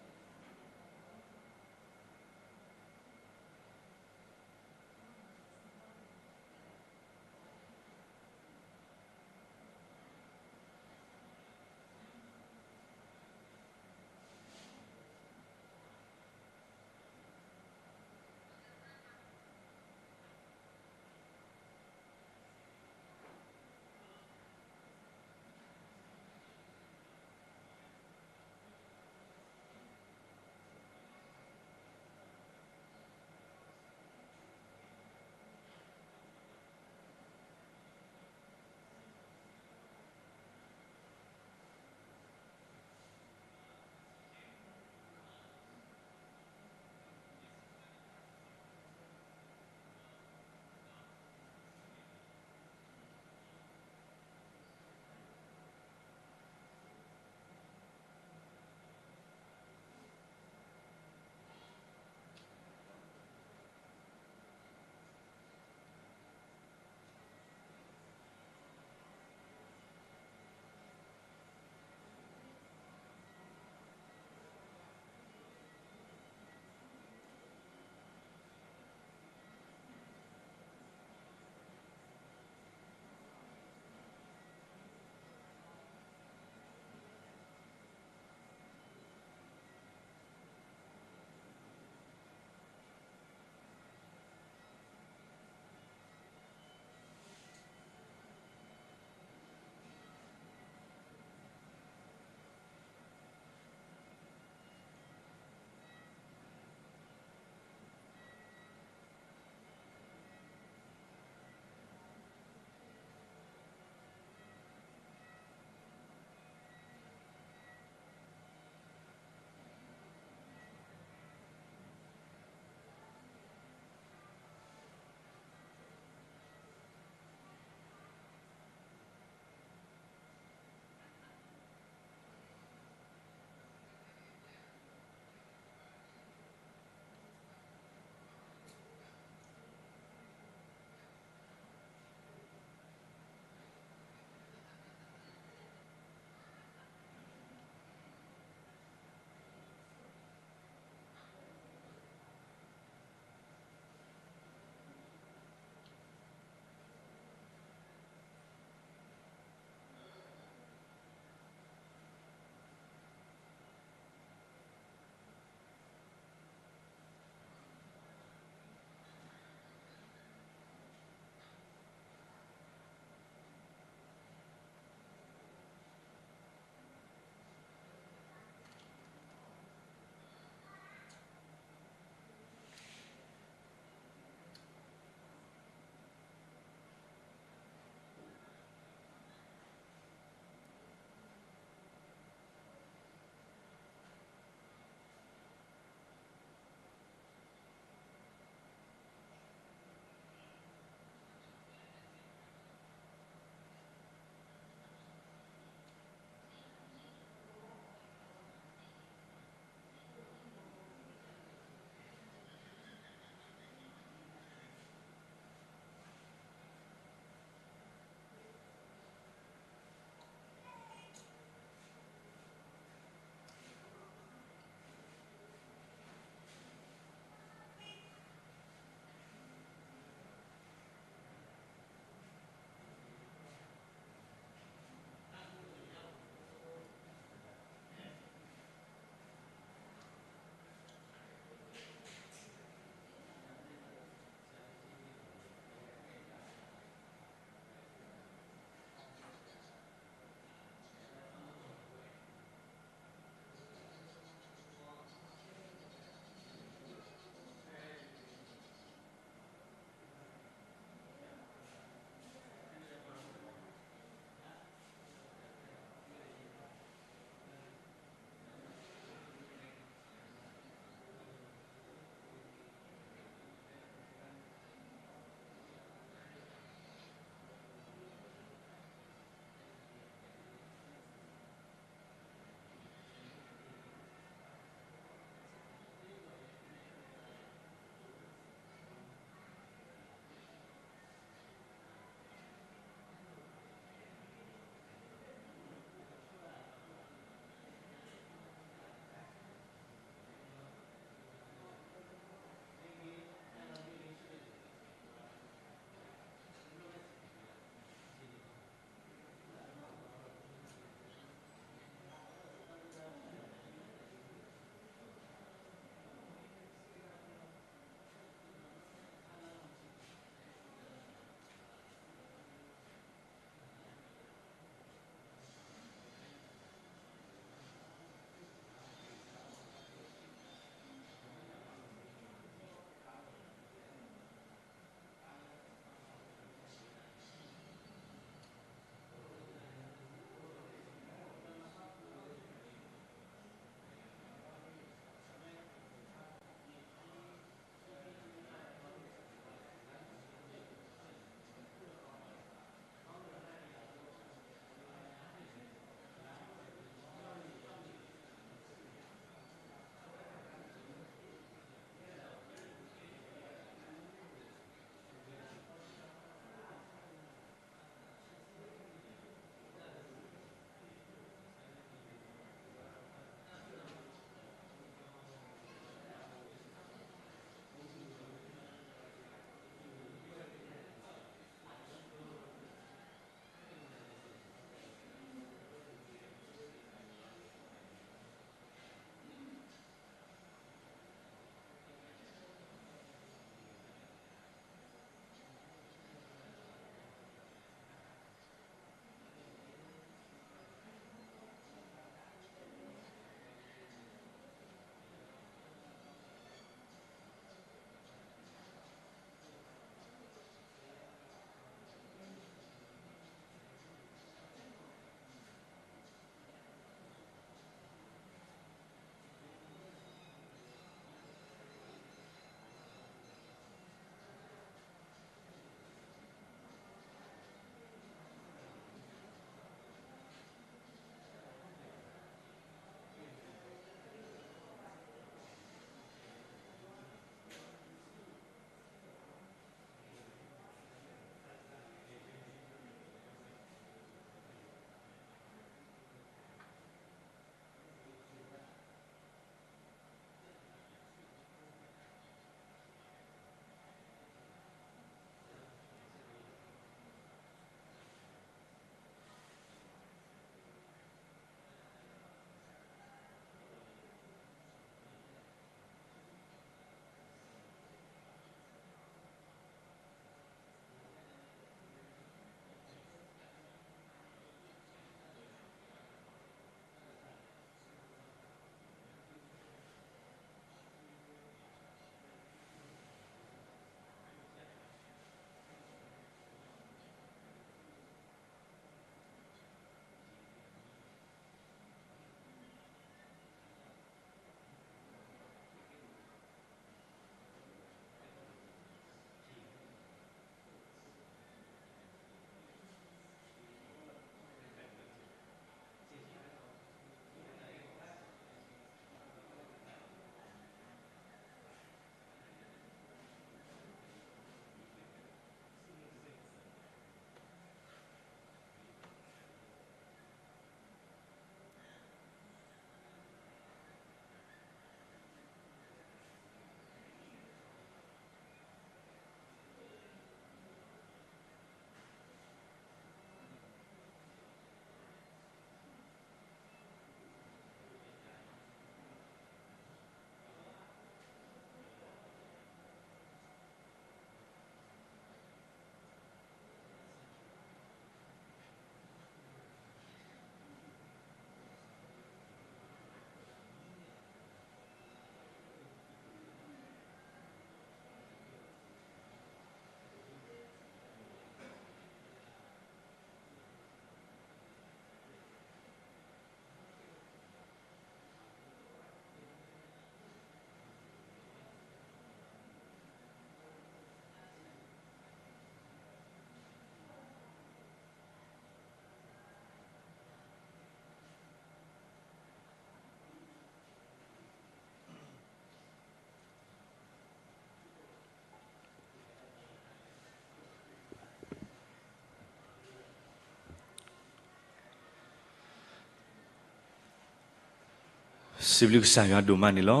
စံးဘျုးကစၢ်ယွၤဒိၣ်မးန့ၣ်လီၤ.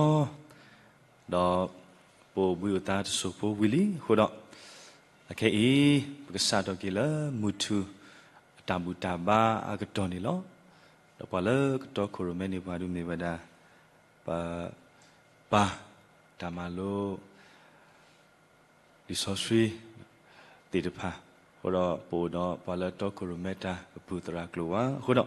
ဒီးပအိၣ်ဘှံးအိၣ်သါတစိၢ်ဖိဝံၤလံအဃိဒီး, အခဲအံၤ ပကစးထီၣ်က့ၤလၢမုၢ်ထူၣ်အတၢ်ဘူၣ်တၢ်ဘါအကတီၢ်န့ၣ်လီၤ. ဒီးပှၤလၢကတီခိၣ်ရိၣ်မဲန့ၣ် ပှၤဒုးမ့ၢ်ဝဲဒၣ် ပပၢ်တၢ်မၤလိ လံာ်စီဆှံသ့ၣ်တဖၣ်, အဃိဒီးပအိၣ်ဒီးပှၤလၢတီခိၣ်ရိၣ်မဲတၢ် ပပုၢ်သရၣ်ကျိၤဝါ, အဃိဒီး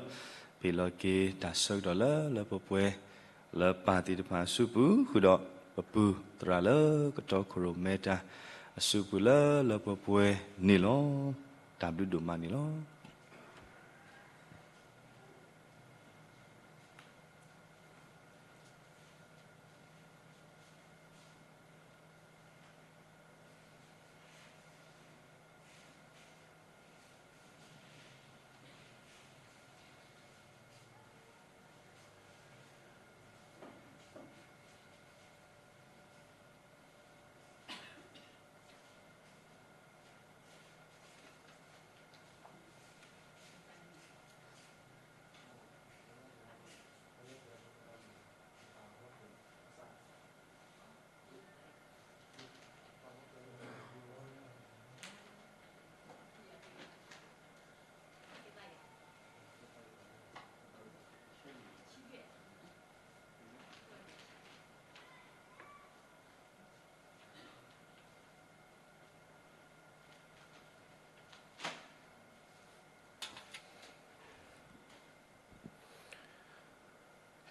ပဟ့ၣ်လီၤက့ၤတၢ်ဆၢကတီၢ်လၢလၢပှဲၤပှဲၤ လၢပၢ်သ့ၣ်တဖၣ်အစုပူၤ, ဃုာ်ဒီးပပုၢ်သရၣ်လၢကတီခိၣ်ရိၣ်မဲတၢ်အစုပူၤလၢလၢပှဲၤပှဲၤန့ၣ်လီၤ. တၢ်ဘျုးဒိၣ်မးန့ၣ်လီၤ.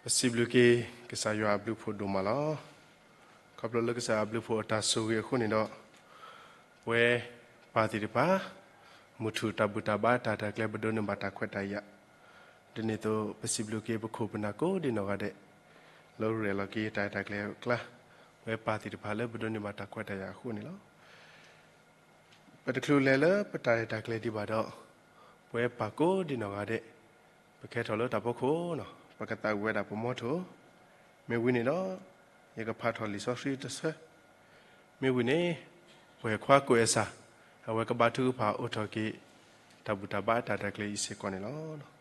ပစံးဘျုးက့ၤ ကစၢ်ယွၤအဘျုးဖှိၣ်ဒိၣ်မးလီၤ. ခီဖျိလၢကစၢ်ယွၤအဘျုးဖှိၣ်အတၢ်ဆိၣ်ဂ့ၤအဃိန့ၣ်ဒီး, ပဝဲပၢ်သ့ၣ်တဖၣ် မုၢ်ထူၣ်တၢ်ဘူၣ်တၢ်ဘါတၢ်တၢ်ကျဲၤ ပဒိးန့ၢ်ဘၣ်တၢ်ခွဲးတၢ်ယာ်, ဒ်န့ၣ်အသိး ပစံးဘျုးက့ၤပခိၣ်ပနၢ်ကိးဒံနီၢ်ဂၤဒဲး လၢရဲၣ်လီၤက့ၤတၢ်ရဲၣ်တၢ်ကျဲၤအကျါ, ပဝဲပၢ်သ့ၣ်တဖၣ်လၢပဒိးန့ၢ်ဘၣ်တၢ်ခွဲးတၢ်ယာ်အဃိန့ၣ်လီၤ. ပတချုးလဲၤလၢပတၢ်ရဲၣ်တၢ်ကျဲၤဒံးဘၣ်ဒီး, ပဝဲပၢ်ကိးဒံနီၢ်ဂၤဒဲး, ပကဟဲထီၣ်လၢတၢ်ဖီခိၣ်န့ၣ် ပကသးဝံၣ်ဝဲဒၣ်ပမီထိၣ်, မ့ၢ်ဝံၤန့ၣ်ဒီး ယကဖးထီၣ်လံာ်စီဆှံတဆၢ, မ့ၢ်ဝံၤန့ၣ် ပှၤခွါကိးအစၢ် အဝဲကဘါထုကဖၣ်အိးထီၣ်က့ၤ တၢ်ဘူၣ်တၢ်ဘါတၢ်တၢ်ကျဲၤအံၤစ့ၢ်ကီးန့ၣ်လီၤ.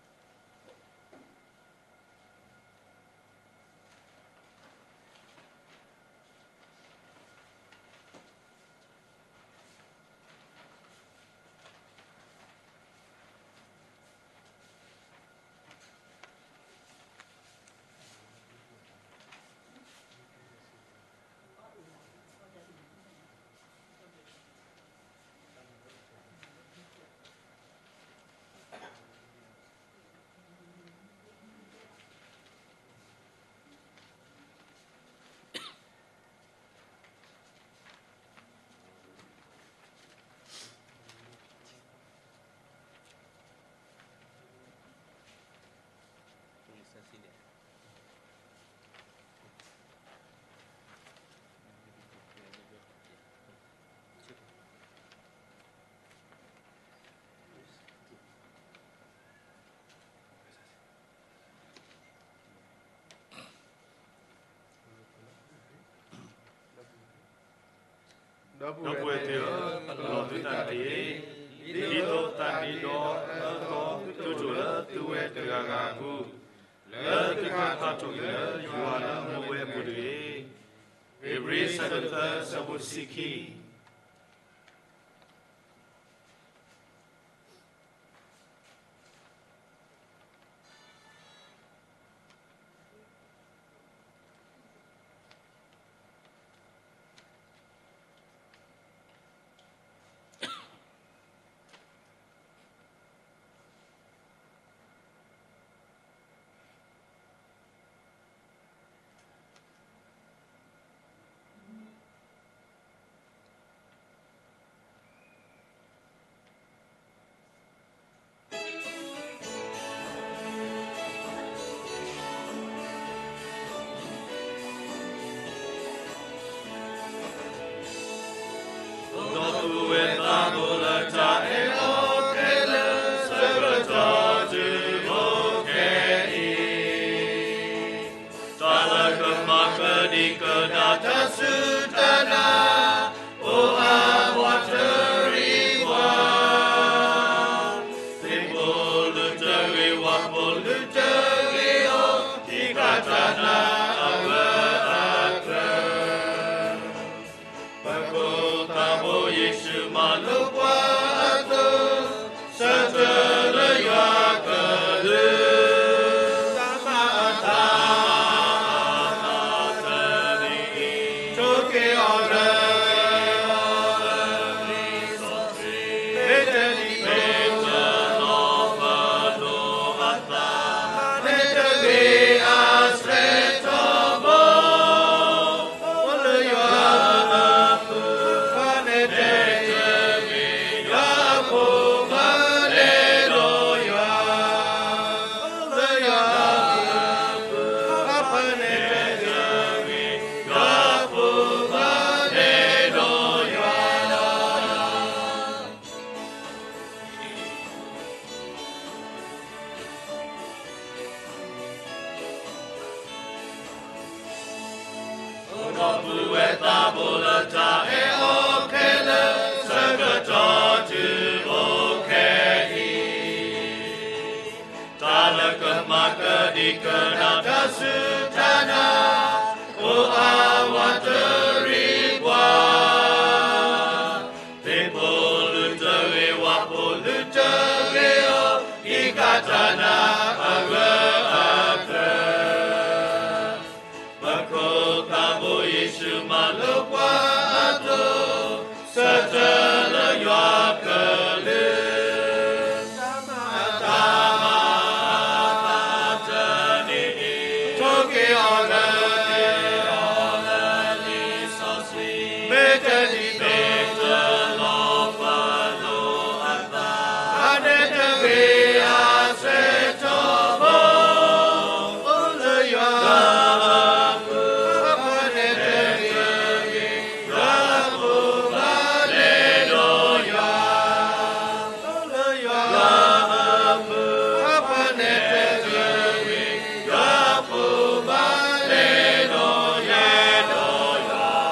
ဒီပုၢ်ဝဲၢ်သ့ၣ်ဧၢ, ပလီၢ်သုသးတက့ၢ်. ဒ်သိးသးဒ့ဒီအၢသီ သုတအိၣ်လၢသုဝဲတဂၤဂၤအပူၤ, လၢသုကထီၣ်ထီၣ်က့ၤလၢယွၤလၢအမူဝဲအပူၤတဂ့ၤ. ဧ့ၤဘြံၤ အဆၢဒိၣ်သၢ အဆၢဖိတဆံခံ. ကနၣ်တၢ်စူၢ်တၢ်နာ်, အိၣ်အါဝးတရံးပှၤ, သ့ၣ်ဖိလူၤတဂ့ၤ ဝၣ်ဖိလူၤတဂ့ၤအီၤ, ဟံးဃာ်တၢ်နာ်အဂၢၢ်အကျၢၤ. ပခိၣ်သးဘိယ့ၣ်ၡူးမၤလိပှၤအသိး, ဆၢထၢၣ်လၢယွၤကလုၢ်, တၢ်မၤအသးတၢ်န့ၣ်, ထိၣ်က့ၤအီၤလၢ လံာ်စီဆှံ, မ့ၢ်တနံၤမ့ၢ်တလီၤပှၤ အန့ၣ်တဂ့ၤ အဆၢကတီၢ်ဖိ, အိၣ်လၢယွၤအပူၤ, အန့ၣ်တဂ့ၤ ယွၤအပူၤ ဘၣ်လဲၤဒီးယွၤ, အိၣ်လၢယွၤအပူၤ, အန့ၣ်တဂ့ၤ ယွၤအပူၤ ဘၣ်လဲၤဒီးယွၤ, လဲၤဒီးယွၤ.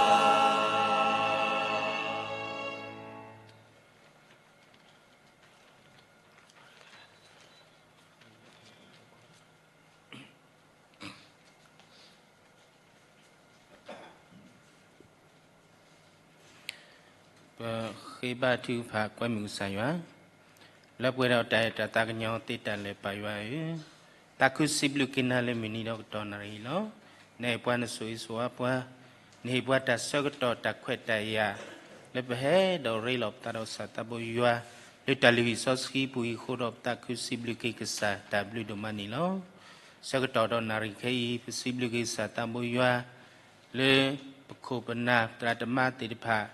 ပဃ့ဘါထုကဖၣ်ကွဲမုာ်ကစၢ်ယွၤ, လၢပှဲၤဒီးတၢ်အဲၣ်တၢ်သးကညီၤသ့တၢ်လၢာ် ပၢ်ယွၤဧၢ, သးခုစံးဘျုးက့ၤနၤလၢမုၢ်နံၤဒီးကတီၢ်နၣ်ရံၣ်အံၤလီၤ. နအဲၣ်ပှၤ နဆိၣ်ဂ့ၤဆိၣ်ဝါပှၤ, နဟ့ၣ်ပှၤတၢ်ဆၢကတီၢ်တၢ်ခွဲးတၢ်ယာ်, လၢပဟဲဒီးရ့လိာ်ပသးဒီးကစၢ်သးဘိယွၤ, လၢတၢ်လုၢ်ဟံၣ်စီဆှံပူၤအံၤအဃိဒီး ပသးခုစံးဘျုးက့ၤကစၢ်တၢ်ဘျုးဒိၣ်မးန့ၣ်လီၤ. ဆၢကတီၢ်ဒီးနၣ်ရံၣ်ခဲအံၤ ပစံးဘျုးက့ၤကစၢ်သးဘိယွၤ လၢပခိၣ်ပနၢ်သရၣ်သမါသ့ၣ်တဖၣ်,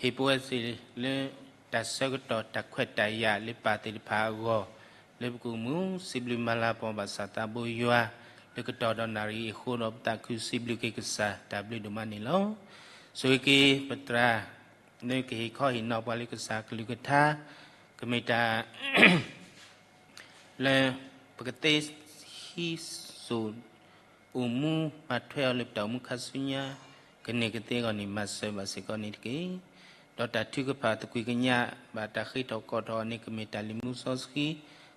ဟ့ၣ်ပဝဲသ့ၣ်လၢတၢ်ဆၢကတီၢ်တၢ်ခွဲးတၢ်ယာ်လၢပၢ်သ့ၣ်တဖၣ်အဂီၢ်, လၢပကအိၣ်မူစံးဘျုးမၤလၤကပီၤဘၣ်ကစၢ်သးဘိယွၤ, လၢကတီၢ်ဒီးနၣ်ရံၣ်အံၤအဃိဒီး ပသးခုစံးဘျုးက့ၤကစၢ်တၢ်ဘျုးဒိၣ်မးန့ၣ်လီၤ. ဆိၣ်ဂ့ၤက့ၤပသရၣ် လၢကဟ့ၣ်ခီဟ့ၣ်နီၤပှၤလၢကစၢ်ကလုၢ်ကထါ, ကမ့ၢ်တၢ် လၢပကသ့ဟံးစိၣ် အိၣ်မူမၤထွဲအီၤလၢပတၢ်အိၣ်မူခါဆူညါ ကန့ၢ်ကသ့အဂီၢ်န့ၣ် မၤစၢၤဘၣ်စ့ၢ်ကီးန့ၣ်တက့ၢ်. ဒီးတၢ်ထုကဖၣ်သကွံာ်ကညးဘၣ်တၢ်ဃ့ထီၣ်ကိးထီၣ်အီၤန့ၣ် ကမ့ၢ်တၢ်လံာ်မူစီဆှံ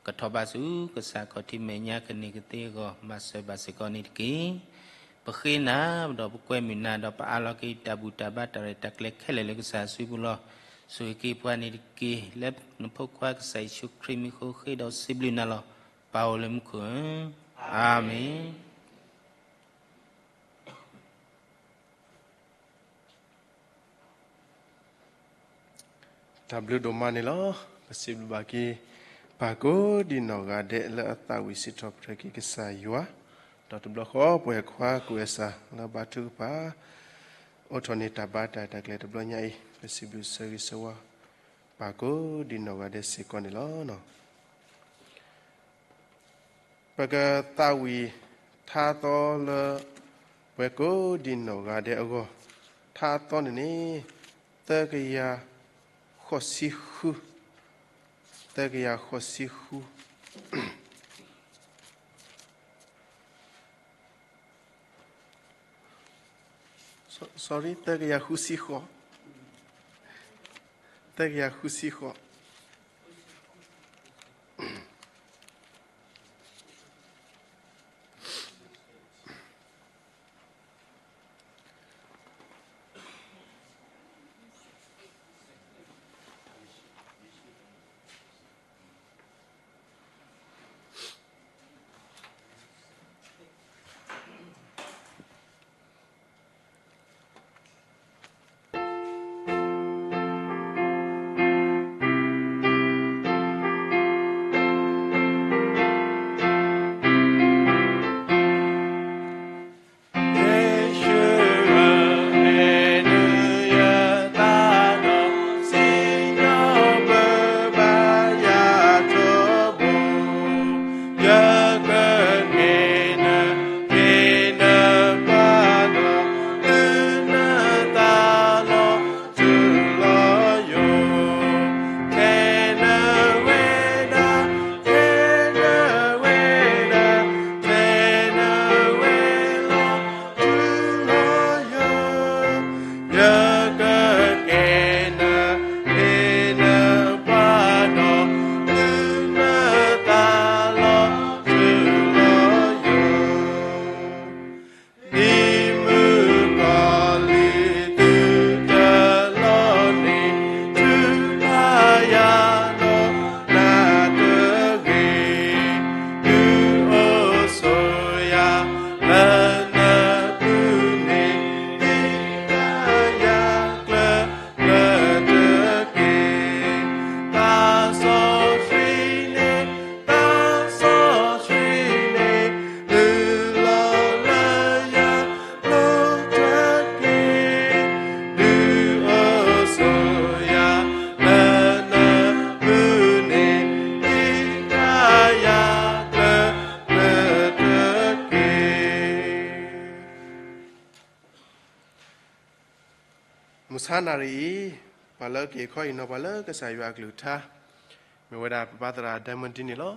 ကထီၣ်ဘၣ်ဆူကစၢ်ခီၣ်ထံးမဲာ်ညါ ကန့ၢ်ကသ့အဂီၢ် မၤစၢၤဘၣ်စ့ၢ်ကီးန့ၣ်တက့ၢ်. ပဃ့နၤဒီးပကွဲမုာ်နၤ ဒီးပအးလီၤက့ၤတၢ်ဘူၣ်တၢ်ဘါတၢ်ရဲၣ်တၢ်ကျဲၤခဲလၢာ်လၢကစၢ်အစုပူၤလီၤ. ဆိၣ်ဂ့ၤက့ၤပှၤန့ၣ်တက့ၢ်. လၢနဖိခွါကစၢ်ယ့ၣ်ၡူးခရံာ်မံၤအဃိ ဃ့ဒီးစံးဘျုးနၤလီၤ. ပၢ်အိၣ်လၢမူခိၣ်ဧၢ, အၤမ့ၣ်. တၢ်ဘျုးဒိၣ်မးန့ၣ်လီၤ. ပစံးဘျုးဘၣ်က့ၤ ပၢ်ကိးဒံနီၢ်ဂၤဒဲးလၢအသးဝံၣ်စံးထီၣ်ပတြၢၤက့ၤကစၢ်ယွၤ, ဒီးတဘျီဃီပဝဲခွါကိးဂၤစၢ်လၢဘါထုကဖၣ် အိးထီၣ်န့ၢ်တၢ်ဘါတၢ်ရဲၣ်တၢ်ကျဲၤတဘျီညါအံၤ ပစံးဘျုးဆၢဂ့ၤဆၢဝါ ပၢ်ကိးဒံနီၢ်ဂၤဒဲးစ့ၢ်ကီးန့ၣ်လီၤ. ပကသးဝံၣ်ထါသီလၢ ပှၤကိးဒံနီၢ်ဂၤဒဲးအဂီၢ်, ထါသီန့ၣ်န့ၣ် သၢကယၤဃိးဆံဃု, သၢကယၤဃိးဆံဃု sorry, သၢကယၤဃုဆံဃိး, သၢကယၤဃုဆံဃိး. ဆါနၣ်ရံၣ်အံၤ, ပှၤလၢက့ၤခီအံၤနီၤ ပှၤလၢကစၢ်ယွၤအကလုၢ်ကထါ, မ့ၢ်ဝဲဒၣ်ပပၢ်သရၣ် Diamond ဒ်န့ၣ်လီၤ.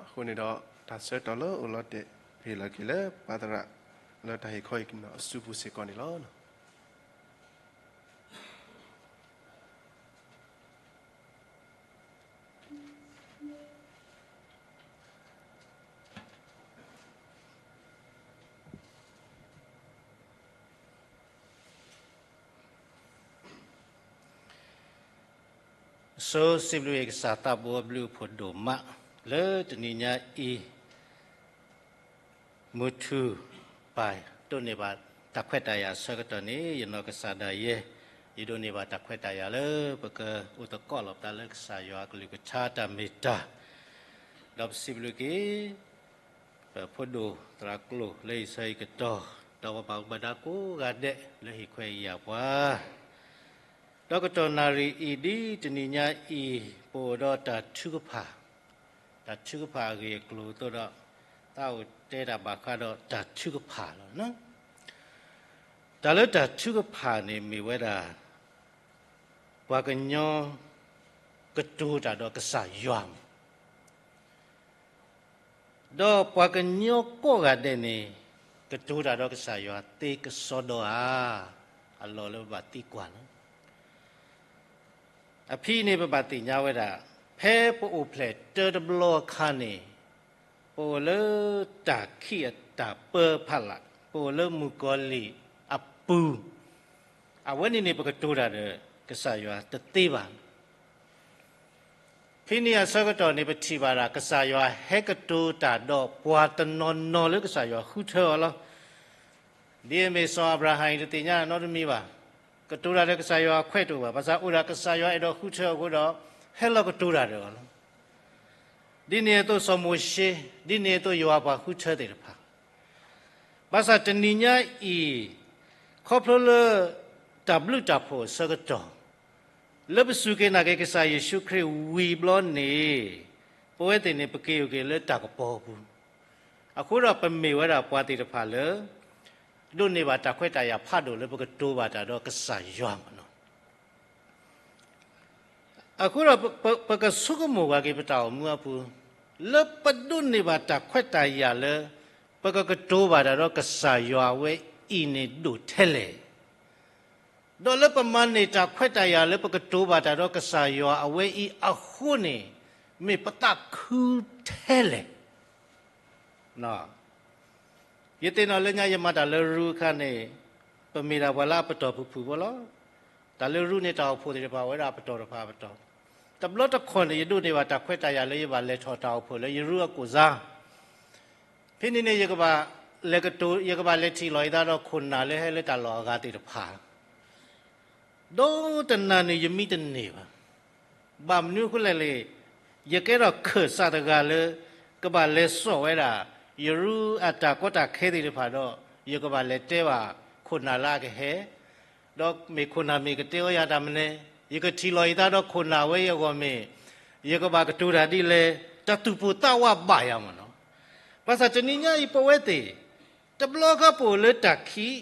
အဃိန့ၣ်ဒီး တၢ်ဆၢကတီၢ်လၢအိၣ်လီၤတဲာ် ပဟ့ၣ်လီၤက့ၤလၢပပၢ်သရၣ် လၢတၢ်ဟ့ၣ်ခီအံၤအစုပူၤစ့ၢ်ကီးန့ၣ်လီၤ. အဆိစံးဘျုးကစၢ်သးဘိအဘျုးအဖှိၣ်ဒိၣ်မး လၢတနံၤညါအံၤ မုၢ်ထူၣ်ပၢ်ဒိးန့ၢ်ဘၣ်တၢ်ခွဲးတၢ်ယာ်အဆၢကတီၢ်န့ၣ် ယနီၢ်ကစၢ်ဒၣ်ယဲ ယဒိးန့ၢ်ဘၣ်တၢ်ခွဲးတၢ်ယာ်လၢ ပကအိၣ်သကိးလီၤပသးလၢကစၢ်ယွၤအကလုၢ်ကထါတၢ်မ့ၢ်တၢ်, ဒီးပစံးဘျုးက့ၤ ပဖိဒိၣ်သရၣ်ကျိၤလၢဟံၣ်ဆၢဟံၣ်ကတီၢ် ဒီးပှၤဘၣ်မူဘၣ်ဒါကိးဂၤဒဲးလၢဟ့ၣ်ခွဲးယာ်ပှၤ ဒီးကတီၢ်နၣ်ရံၣ်အံၤဒ်တနံၤညါအံၤ ပအိၣ်ဒီးတၢ်ထုကဖၣ်, တၢ်ထုကဖၣ်အဂ့ၢ်အကျိၤအသိးဒီး သးအိၣ်တဲတၢ်ဘၣ်ဃးဒီးတၢ်ထုကဖၣ်လီၤ. တၢ်လၢတၢ်ထုကဖၣ်န့ၣ်မ့ၢ်ဝဲဒၣ် ပှၤကညီကတိၤတၢ်ဒီးကစၢ်ယွၤမး ဒီးပှၤကညီကိးဂၤဒဲးန့ၣ် ကတိၤတၢ်ဒီးကစၢ်ယွၤသ့ကစီဒီဧါ, အလီၢ်လၢပဘၣ်သံကွၢ်လီၤ. အဖဲန့ၣ်ပဘၣ်သ့ၣ်ညါဝဲဒၣ် ဖဲပအိၣ်ဖျဲၣ်တၢတဘျီအခါန့ၣ် ပအိၣ်လၢတၢ်ခံးအတၢ်ပၢဖးလၢ်, ပအိၣ်လၢမုၣ်ကီၤလံၢ်အပူၤ, အဝဲန့ၣ်န့ၣ် ပကတိၤတၢ်ဒီးကစၢ်ယွၤတသ့ဘၣ်. ဖဲန့ၣ်အဆၢကတီၢ်န့ၣ် ပထံၣ်ဘၣ်ဒၣ် ကစၢ်ယွၤဟဲကတိၤတၢ်ဒီးပှၤတနီၤနီၤလၢကစၢ်ယွၤဃုထၢအီၤလီၤ. ဒ်အမ့ၢ်စီၤအၤဘြၤဟၣ်အံၤ တသ့ၣ်ညါနီတမံၤဘၣ်. ကတိၤတၢ်ဒီးကစၢ်ယွၤအခွဲးတအိၣ်ဘၣ်. ဘၣ်ဆၣ်အိၣ်ဒၣ်ကစၢ်ယွၤအဲၣ်ဒိးဃုထၢအဃိဒီး ဟဲလီၤကတိၤတၢ်ဒီးအီၤလီၤ. ဒ်န့ၣ်အသိးစီၤမိၤၡ့, ဒ်န့ၣ်အသိးယွၤပှၤဃုထၢသ့ၣ်တဖၣ် ဘၣ်ဆၣ်တနံၤညါအံၤ ခီဖျိလၢ တၢ်ဘျုးတၢ်ဖှိၣ်အဆၢကတီၢ် လၢပစူၢ်က့ၤနာ်က့ၤကစၢ်ယ့ၣ်ၡူးခရံာ်ဝံၤဘျီန့ၣ် ပဝဲသ့ၣ်န့ၣ် ပက့ၤအိၣ်က့ၤလၢတၢ်ကပီၤအပူၤ, အဃိဒီးပမ့ၢ်ဝဲဒၣ်ပှၤသ့ၣ်တဖၣ်လၢ ဒိးန့ၢ်ဘၣ်တၢ်ခွဲးတၢ်ယာ်ဖးဒိၣ်လၢပကတိၤဘၣ်တၢ်ဒီးကစၢ်ယွၤမးနီၤ. အဃိဒီးပကဆိကမိၣ်ဘၣ်က့ၤပတၢ်အိၣ်မူအပူၤ, လၢပဒိးန့ၢ်ဘၣ်တၢ်ခွဲးတၢ်ယာ်လၢ ပကကတိၤဘၣ်တၢ်ဒီးကစၢ်ယွၤအဝဲအံၤန့ၣ်ဒိၣ်ထဲလဲၣ်, ဒီးလၢပမၤန့ၢ်တၢ်ခွဲးတၢ်ယာ်လၢပကတိၤဘၣ်တၢ်ဒီးကစၢ်ယွၤအဝဲအံၤအဃိန့ၣ် မ့ၢ်ပသးခုထဲလဲၣ်. ယသ့ၣ်နီၣ်လၢညါယမၤတၢ်လၢရူအခါန့ၣ် ပမ့ၢ်ဒၣ်ပှၤလၢအပတီၢ်ဖုၣ်ဖုၣ်ဖိလီၤ. တၢ်လၢရူန့ၣ် တၢ်အိၣ်ဖှိၣ်သ့ၣ်တဖၣ်ဝဲဒၣ်အပတီၢ်တဖၣ်အပတီၢ်, တဘျီတခီၣ်န့ၣ် ယဒိးန့ၢ်ဘၣ်တၢ်ခွဲးတၢ်ယာ်လၢယဘၣ်လဲၤထီၣ်တၢ်အိၣ်ဖှိၣ်လၢယရူအကိၣ်စါ ဖဲန့ၣ်န့ၣ် ယကဘၣ်လဲၤကတိၤ ယကဘၣ်လဲၤထံၣ်လီၤယသးဒီးခိၣ်နၢ်လၢဟဲလၢတၢ်လီၢ်အဂၤသ့ၣ်တဖၣ် ဒီးတနၤန့ၣ်ယမံတန့ၢ်ဘၣ်. ဘၣ်မနုၤအဃိလဲၣ်လဲၣ်, ယကဲထီၣ်ခၢၣ်စးတဂၤလၢ ကဘၣ်လဲၤစိာ်ဝဲဒၣ် ယရူအတၢ်ကီတၢ်ခဲသ့ၣ်တဖၣ်ဒီး ယကဘၣ်လဲၤတဲဘၣ်ခိၣ်နၢ်လၢအကဟဲ ဒီးမ့ၢ်ခိၣ်နၢ်မ့ၢ်ကတဲအီၤယၤတၢ်မနုၤလဲၣ်, ယကထံၣ်လီၤယသးဒီးခိၣ်နၢ်ဝဲအံၤအဂီၢ်မ့ၢ် ယကဘၣ်ကတိၤတၢ်ဒ်လဲၣ်, တၢ်သူၣ်ပိၢ်သးဝးဘၣ်ယၤမးနီၤ. ဘၣ်ဆၣ်တနံၤညါအံၤပဝဲသ့ၣ် တဘျီခါပအိၣ်လၢတၢ်ခံး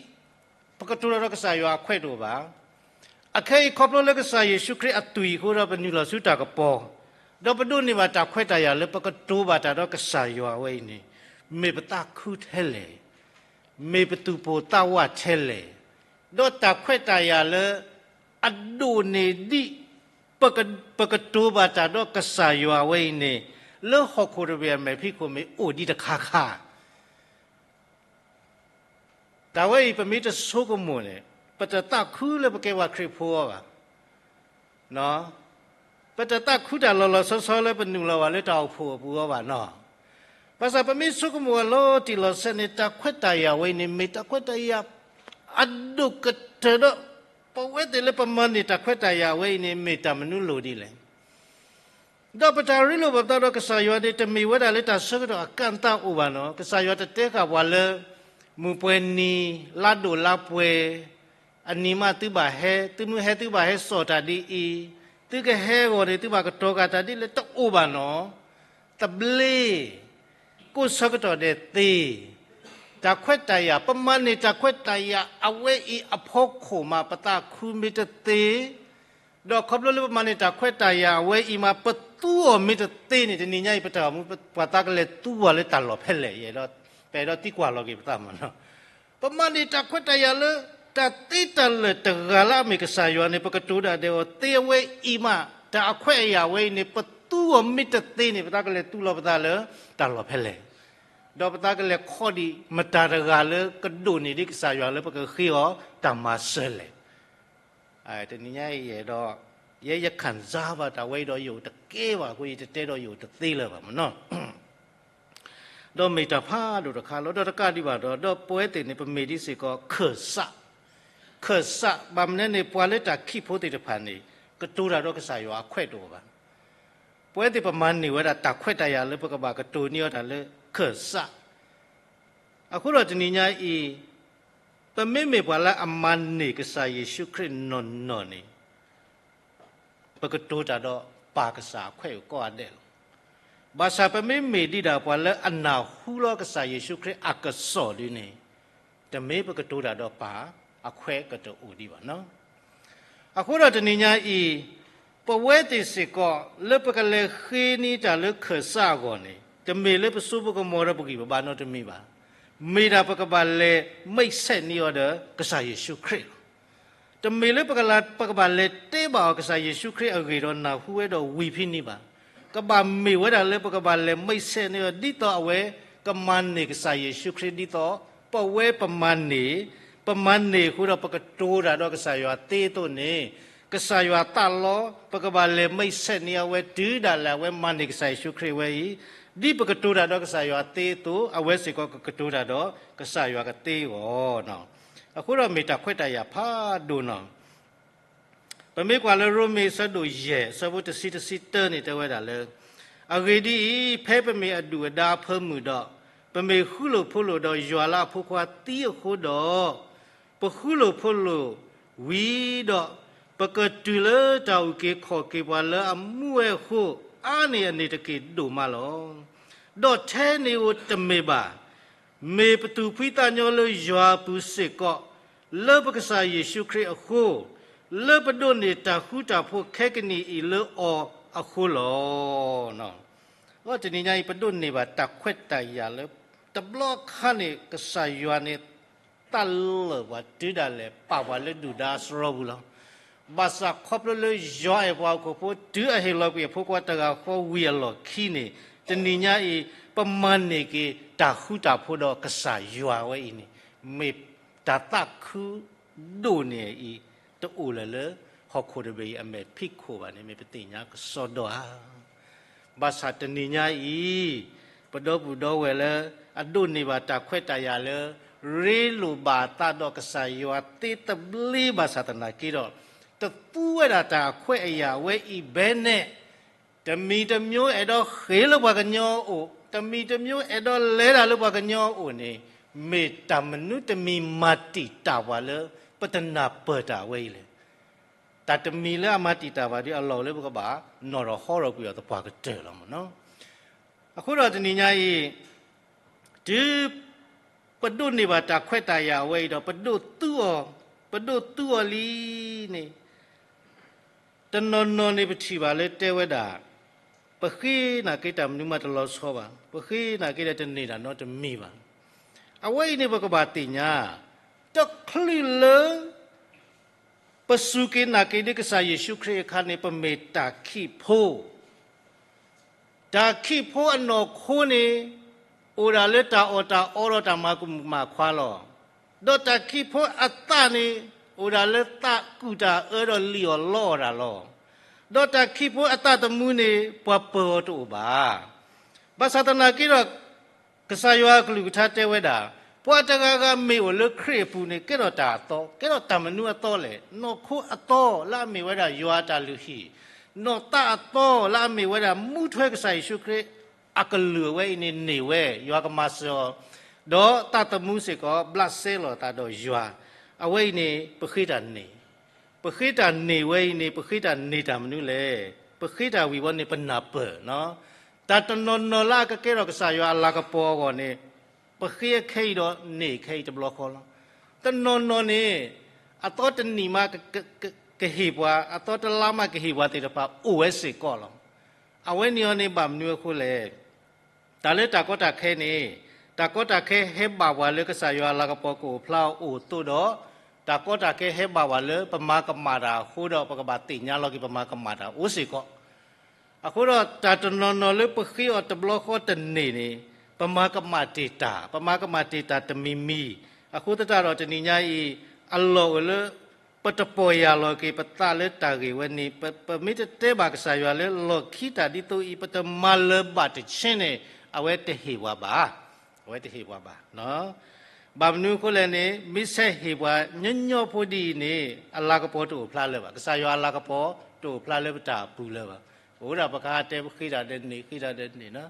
ပကတိၤတၢ်ဒီးကစၢ်ယွၤအခွဲးတအိၣ်ဘၣ်. အခဲအံၤခီဖျိလၢကစၢ်ယ့ၣ်ၡူးခရံာ်အသွံၣ်အဃိဒီးပနုာ်လီၤဆူတၢ်ကပီၤ, ဒီးပဒိးန့ၢ်ဘၣ်တၢ်ခွဲးတၢ်ယာ်လၢပကတိၤဘၣ်တၢ်ဒီးကစၢ်ယွၤဝဲအံၤန့ၣ် မ့ၢ်ပသးခုထဲလဲၣ်, မ့ၢ်ပသူၣ်ပိၢ်သးဝးထဲလဲၣ်, ဒီးတၢ်ခွဲးတၢ်ယာ်လၢ အဒိၣ်န့ၢ်ဒံး ပကတိၤဘၣ်တၢ်ဒီးကစၢ်ယွၤဝဲအံၤန့ၣ် လၢဟီၣ်ခိၣ်တဘ့ၣ်အမဲာ်ဖံးခိၣ်မ့ၢ်အိၣ်ဒံးတခါခါ တၢ်ဝဲအံၤပမ့ၢ်တဆိကမိၣ်န့ၣ် ပတသးခုလၢပကဲပှၤခရံာ်ဖိအီၤဘၣ်. ပတသးခုတၢ်လီၤလီၤဆီဆီလၢပနုာ်လီၤဘၣ်လၢတၢ်အိၣ်ဖှိၣ်အပူၤအီၤဘၣ်နီၤ. ဘၣ်ဆၣ်ပမ့ၢ်ဆိကမိၣ်အလီၤတံၢ်လီၤဆဲးန့ၣ် တၢ်ခွဲးတၢ်ယာ်ဝဲအံၤန့ၣ် မ့ၢ်တၢ်ခွဲးတၢ်ယာ် အဒိၣ်ကတၢၢ်ဒီး ပဝဲသ့ၣ်လၢပမၤန့ၢ်တၢ်ခွဲးတၢ်ယာ်ဝဲအံၤန့ၣ် မ့ၢ်တၢ်မနုၤလိၤဒ်လဲၣ်. ဒီးပတၢ်ရ့လိာ်ဘၣ်ပသးဒီးကစၢ်ယွၤန့ၣ် တမ့ၢ်ဝဲဒၣ်လၢတၢ်ဆၢကတီၢ်အကန့်သတ်အိၣ်ဘၣ်နီၤ. ကစၢ်ယွၤတတဲဃာ်ပှၤလၢ မုၢ်ပှဲၤနံၤ လါဒိၣ်လါပှဲၤ အနံၤမးသုဘၣ်ဟဲ, သုမ့ၢ်ဟဲသုဘၣ်ဟဲစိာ်တၢ်ဒ်အံၤ, သုကဟဲအဂီၢ်န့ၣ် သုဘၣ်ကတီၤဃာ်တၢ်ဒ်လဲၣ် တအိၣ်ဘၣ်နီၤ. သဘျ့ ကိးဆၢကတီၢ်ဒဲးသ့ တၢ်ခွဲးတၢ်ယာ်, ပမၤန့ၢ်တၢ်ခွဲးတၢ်ယာ်အဝဲအံၤအဖီခိၣ်မး ပသးခုမ့ၢ်တသ့, ဒီးခီဖျိလၢပမၤန့ၢ်တၢ်ခွဲးတၢ်ယာ်အဝဲအံၤမး ပသူအီၤမ့ၢ်တသ့န့ၣ် တနံၤညါအံၤ ပတၢ်အိၣ်မူ ပှၤသးကလဲၤသူအီၤလၢတၢ်လီၢ်ဖဲလဲၣ်, ယအဲၣ်ဒိး ပအဲၣ်ဒိးသံကွၢ်လီၤက့ၤပသးမးနီၤ. ပမၤန့ၢ်တၢ်ခွဲးတၢ်ယာ်လၢ တၢ်သ့တၢ်လၢာ်တဂၤလၢအမ့ၢ်ကစၢ်ယွၤန့ၣ် ပကတိၤဒၣ်ဒဲးအီၤသ့အဝဲအံၤမး, တၢ်အခွဲးအယာ်ဝဲအံၤန့ၣ် ပသူအီၤမ့ၢ်တသ့န့ၣ် ပသးကလဲၤသူလီၤပသးလၢတၢ်လီၢ်ဖဲလဲၣ်, ဒီးပသးကလဲၤခီဒံးမတၤတဂၤလၢကဒိၣ်န့ၢ်ဒံးကစၢ်ယွၤလၢပကဃ့အီၤတၢ်မၤစၢၤလဲၣ်. တနံၤညါအံၤယအဲၣ်ဒိး ယဲယ ခံစားဘၣ် တၢ်ဝဲအံၤဒီးယအိၣ်တကဲဘၣ်အဃိ ယတတဲဒီးယအိၣ်တသ့လၢၤဘၣ်မးနီၤ. ဒီးမ့ၢ်တၢ်ဖးဒိၣ်တခါလီၤ. ဒီးတကးဒံးဘၣ်ဒီး ဒီးပဝဲသ့ၣ်န့ၣ် ပမ့ၢ်ဒ်စ့ၢ်ကီး ခၢၣ်စး, ခၢၣ်စး ဘၣ်မနုၤန့ၣ် ပှၤလၢတၢ်ခံးဖိသ့ၣ်တဖၣ်န့ၣ် ကတိၤတၢ်ဒီးကစၢ်ယွၤအခွဲးတအိၣ်ဘၣ်. ပဝဲသ့ၣ်ပမၤန့ၢ်ဝဲဒၣ်တၢ်ခွဲးတၢ်ယာ်လၢပကဘၣ်ကတိၤန့ၢ်အီၤတၢ်လၢခၢၣ်စး အဃိဒီးတနံၤညါအံၤ ပမ့မ့ၢ်ပှၤလၢအမၤန့ၢ်ကစၢ်ယ့ၣ်ၡူးခရံာ်နီၢ်နီၢ်န့ၣ် ပကတိၤတၢ်ဒီးပၢ်ကစၢ်အခွဲးအကီၢ်အဒဲးလီၤ. ဘၣ်ဆၣ်ပမ့မ့ၢ်ဒံးဒၣ်ပှၤလၢအနၢ်ဟူလီၤကစၢ်ယ့ၣ်ၡူးခရံာ်အကစီၣ်ဒ်န့ၣ် တမ့ၢ်ပကတိၤတၢ်ဒီးပၢ်အခွဲးကတအိၣ်ဒံးဘၣ်နီၤ. အဃိဒီးတနံၤညါအံၤ ပဝဲသ့ၣ်စ့ၢ်ကီး လၢပကလဲၤဃ့န့ၢ်တၢ်လၢခၢၣ်စးအဂီၢ်န့ၣ် တမ့ၢ်လၢပစိပကမီၤဒီးပဂံၢ်ပဘါနီတမံၤဘၣ်. မ့ၢ်ဒၣ်ပကဘၣ်လဲၤမ့ၢ်ဆဲးန့ၢ်အီၤဒီးကစၢ်ယ့ၣ်ၡူးခရံာ်လီၤ. တမ့ၢ်လၢပကလၢ ပကဘၣ်လဲၤတဲဘၣ်အီၤကစၢ်ယ့ၣ်ၡူးခရံာ်အဂ့ၢ်ဒီးနၢ်ဟူဝဲဒီးဝံၤဖဲန့ၣ်ဘၣ်. ကဘၣ်မ့ၢ်ဝဲဒၣ်လၢပကဘၣ်လဲၤမ့ၢ်ဆဲးန့ၢ်အီၤ ဒ်သိးအဝဲကမၤန့ၢ်ကစၢ်ယ့ၣ်ၡူးခရံာ် ဒ်သိးပဝဲပမၤန့ၢ်, ပမၤန့ၢ်အဃိဒီးပကတိၤတၢ်ဒီးကစၢ်ယွၤသ့အသိးန့ၣ် ကစၢ်ယွၤသးလီ ပကဘၣ်လဲၤမ့ၢ်ဆဲးန့ၢ်အဝဲတုၤဒၣ်လဲာ်အဝဲမၤန့ၢ်ကစၢ်ယ့ၣ်ၡူးခရံာ်ဝဲအံၤ, ဒ်ပကတိၤတၢ်ဒီးကစၢ်ယွၤသ့အသိး အဝဲစ့ၢ်ကီးကကတိၤတၢ်ဒီးကစၢ်ယွၤကသ့အဂီၢ် အဃိဒီးမ့ၢ်တၢ်ခွဲးတၢ်ယာ်ဖးဒိၣ်နီၤ. ပမ့ၢ်ကွၢ်လၢရိမ့ၤအဆၢဒိၣ်ယဲၢ် အဆၢဖိတဆံတဆံတၢန့ၣ်တဲဝဲဒၣ်လၢ အဂ့ၢ်ဒ်အံၤ, ဖဲပမ့ၢ်အဒုၣ်အဒါအဖၢမုၢ်ဒီး ပမ့ၢ်ဃူလိာ်ဖိးလိာ်ဒီးယွၤလၢအဖိခွါသံအဃိဒီး, ပဃူလိာ်ဖိးလိာ်ဝံၤဒီး ပကတုၤလၢတၢ်အုၣ်က့ၤခီၣ်က့ၤပှၤလၢအမူဝဲအဃိ အါန့ၢ်အန့ၣ်တက့ၢ်ဒိၣ်မးလီၤ. ဒီးထဲန့ၣ်ဧိၤတမ့ၢ်ဘၣ် မ့ၢ်ပသူၣ်ဖှံသးညီလၢယွၤအပူၤစ့ၢ်ကီး လၢပကစၢ်ယ့ၣ်ၡူးခရံာ်အဃိ, လၢပဒိးန့ၢ်တၢ်ဃူတၢ်ဖိးခဲကနံၣ်အံၤလၢအီၤအဃိလီၤ. တနံၤညါအံၤ ပဒိးန့ၢ်ဘၣ်တၢ်ခွဲးတၢ်ယာ်လၢ တဘျီခါန့ၣ် ကစၢ်ယွၤန့ၣ် သးလၢာ်ပှၤတုၤဒၣ်လဲာ် ပာ်ပှၤလၢဒုၣ်ဒါအစရီပူၤလီၤ. ဘၣ်ဆၣ်ခီဖျိလၢယွၤအဲၣ်ပှၤဟီၣ်ခိၣ်ဖိ တုၤအဟ့ၣ်လီၤကွံာ်အဖိခွါတဂၤဃီဝံၤအလီၢ်ခံန့ၣ် တနံၤညါအံၤ ပမၤန့ၢ်က့ၤတၢ်ဃူတၢ်ဖိးဒီးကစၢ်ယွၤဝဲအံၤန့ၣ် မ့ၢ်တၢ်သးခုဒိၣ်န့ၢ်အံၤ တအိၣ်လၢၤလၢဟီၣ်ခိၣ်တဘ့ၣ်အံၤအမဲာ်ဖံးခိၣ်ဘၣ်န့ၣ် မ့ၢ်ပသ့ၣ်ညါကစီဒီဧါ. ဘၣ်ဆၣ်တနံၤညါအံၤ ပဒီပုၢ်ဒီဝဲၢ်လၢ အဒိးန့ၢ်ဘၣ်တၢ်ခွဲးတၢ်ယာ်လၢ ရ့လိာ်ဘၣ်အသးဒီးကစၢ်ယွၤသ့သဘျ့ဘၣ်ဆၣ်သနာ်က့ဒီး တသူဝဲဒၣ်တၢ်အခွဲးအယာ်ဝဲအံၤဘဲန့ၣ် တမံၤတမံၤအဲၣ်ဒိးဃ့ၢ်လၢပှၤကညီအအိၣ်, တမံၤတမံၤအဲၣ်ဒိးလဲၤတၢ်လၢပှၤကညီအအိၣ်န့ၣ် မ့ၢ်တၢ်မနုၤတမံၤမၤတံာ်တာ်ပှၤလၢ ပတနၢ်ပၢၢ်တၢ်ဝဲအံၤလဲၣ်. တၢ်တမံၤလၢအမၤတံာ်တာ်ပှၤဒီးအလီၢ်လၢပကဘၣ် နီၣ်ထီၣ်ဟီထီၣ်ကွံာ်အီၤသပှၢ်ကတၢၢ်လီၤမ့ၢ်နီၤ. အဃိဒီးတနံၤညါအံၤ တုၤ ပဒိးန့ၢ်ဘၣ်တၢ်ခွဲးတၢ်ယာ်အဝဲအံၤဒီး ပဒိးသူအီၤ, ပဒိးသူအီၤလံန့ၣ် တနီၤနီၤန့ၣ်ပထံၣ်ဘၣ်လၢတဲဝဲဒၣ် ပဃ့နာ်က့တၢ်မနုၤမးတလီၤဆီဘၣ်, ပဃ့နာ်က့ဒီးတန့ၢ်တၢ်နီတမံၤဘၣ်. အဝဲအံၤန့ၣ်ပကဘၣ်သ့ၣ်ညါ တချုးလၢ ပစူၢ်က့ၤနာ်က့ၤဒ်ကစၢ်ယ့ၣ်ၡူးခရံာ်အခါန့ၣ် ပမ့ၢ်တၢ်ခံးဖိ တၢ်ခံးဖိအနီၢ်ခိန့ၣ် အိၣ်ဒၣ်လၢတၢ်အီၣ်တၢ်အီဒီးတၢ်မၤကိၣ်မုၣ်ကမၣ်ခွါလီၤ. ဒီးတၢ်ခံးဖိအသးန့ၣ် အိၣ်ဒၣ်လၢသးကူၣ်တၢ်အၢဒီးလံၣ်အီၣ်လီအီၣ်တၢ်လီၤ. ဒီးတၢ်ခံးဖိအသးသမူန့ၣ် ပှၤပၢၤအီၤတအိၣ်ဘၣ်. ဘၣ်ဆၣ်သနာ်က့ဒီး ကစၢ်ယွၤအကလုၢ်ကထါတဲဝဲဒၣ်, ပှၤတဂၤဂၤမ့ၢ်အိၣ်လၢခရံာ်အပူၤန့ၣ် ကဲထီၣ်တၢ်အသီ, ကဲထီၣ်တၢ်မနုၤအသီလဲၣ်, နီၢ်ခိအသီလၢအမ့ၢ်ဝဲဒၣ်ယွၤအတၢ်လုၢ်ဟံၣ်, နီၢ်သးအသီလၢအမ့ၢ်ဝဲဒၣ်မူထွဲကစၢ်ယ့ၣ်ၡူးခရံာ်အကလုၢ်အဝဲအံၤန့ၣ်န့ၢ်ဝဲ, ယွၤကမၤစၢၤအီၤ, ဒီးသးသမူစ့ၢ်ကီး ဘျးစဲလီၤအသးဒီးယွၤ, အဝဲအံၤန့ၣ် ပဃ့တၢ်န့ၢ် ပဃ့တၢ်န့ၢ်ဝဲအံၤန့ၣ် ပဃ့တၢ်န့ၢ်တၢ်မနုၤလဲၣ်. ပဃ့တၢ်ဝံၤဝဲန့ၣ် ပနၢ်ပၢၢ်နီၤ. တၢ်တနီၤနီၤလၢအကကဲထီၣ်ကစၢ်ယွၤအလၤကပီၤအဂီၢ်န့ၣ် ပဃ့အခဲအံၤဒီးန့ၢ်ခဲအံၤတဘျီဃီလီၤ. တနီၤနီၤန့ၣ် အသီတနံၣ်မးကဟ့ၣ်ပှၤ, အသီတလါမးကဟ့ၣ်ပှၤသ့ၣ်တဖၣ် အိၣ်ဝဲစ့ၢ်ကီးလီၤ. အဝဲန့ၣ်အီၤန့ၣ် ဘၣ်မနုၤအဃိလဲၣ်. တၢ်လၢတၢ်ကီတၢ်ခဲန့ၣ်, တၢ်ကီတၢ်ခဲဟဲဘၣ်ပှၤလၢကစၢ်ယွၤအလၤကပီၤကအိၣ်ဖျါအီၤအိၣ်အသိးဒီး, တၢ်ကီတၢ်ခဲဟဲဘၣ်ပှၤလၢပမၤကမၣ်တၢ်အဃိဒီး ပကဘၣ်သ့ၣ်ညါလီၤက့ၤပမၤကမၣ်တၢ်အိၣ်စ့ၢ်ကီး. အဃိဒီးတၢ်တနီၤနီၤလၢပဃ့အီၤတဘျီဃီတန့ၢ်န့ၣ်, ပမၤကမၣ်တ့ၢ်တၢ်, ပမၤကမၣ်တ့ၢ်တၢ်တမံၤမံၤ. အဃိသတးဒီးတနံၤညါအံၤ, အလီၢ်အိၣ်လၢ ပတပီၢ်ယၢ်လီၤက့ၤပသးလၢတၢ်ဂ့ၢ်ဝဲန့ၣ်, ပမ့ၢ်တတဲဘၣ်ကစၢ်ယွၤလၢလီၢ်ခံတၢ်ဒ်သိးအံၤ ပတမၤလၢၤဘၣ်တဆ့န့ၣ်, အဝဲတဟ့ၣ်ပှၤဘၣ်, အဝဲတဟ့ၣ်ပှၤဘၣ်. ဘၣ်မနုၤအဃိလဲၣ်န့ၣ်, မ့ၢ်ဆဲးဟ့ၣ်ပှၤညီညီဖိဒ်အံၤန့ၣ်, အလၤကပီၤတအိၣ်ဖျါလၢၤဘၣ်, ကစၢ်ယွၤအလၤကပီၤတအိၣ်ဖျါလၢပတၢ်အပူၤလၢၤဘၣ်. အိၣ်ဒၣ်ပကဟးတဲပဃ့တၢ်ဒီးန့ၢ်, ဃ့တၢ်ဒီးန့ၢ်,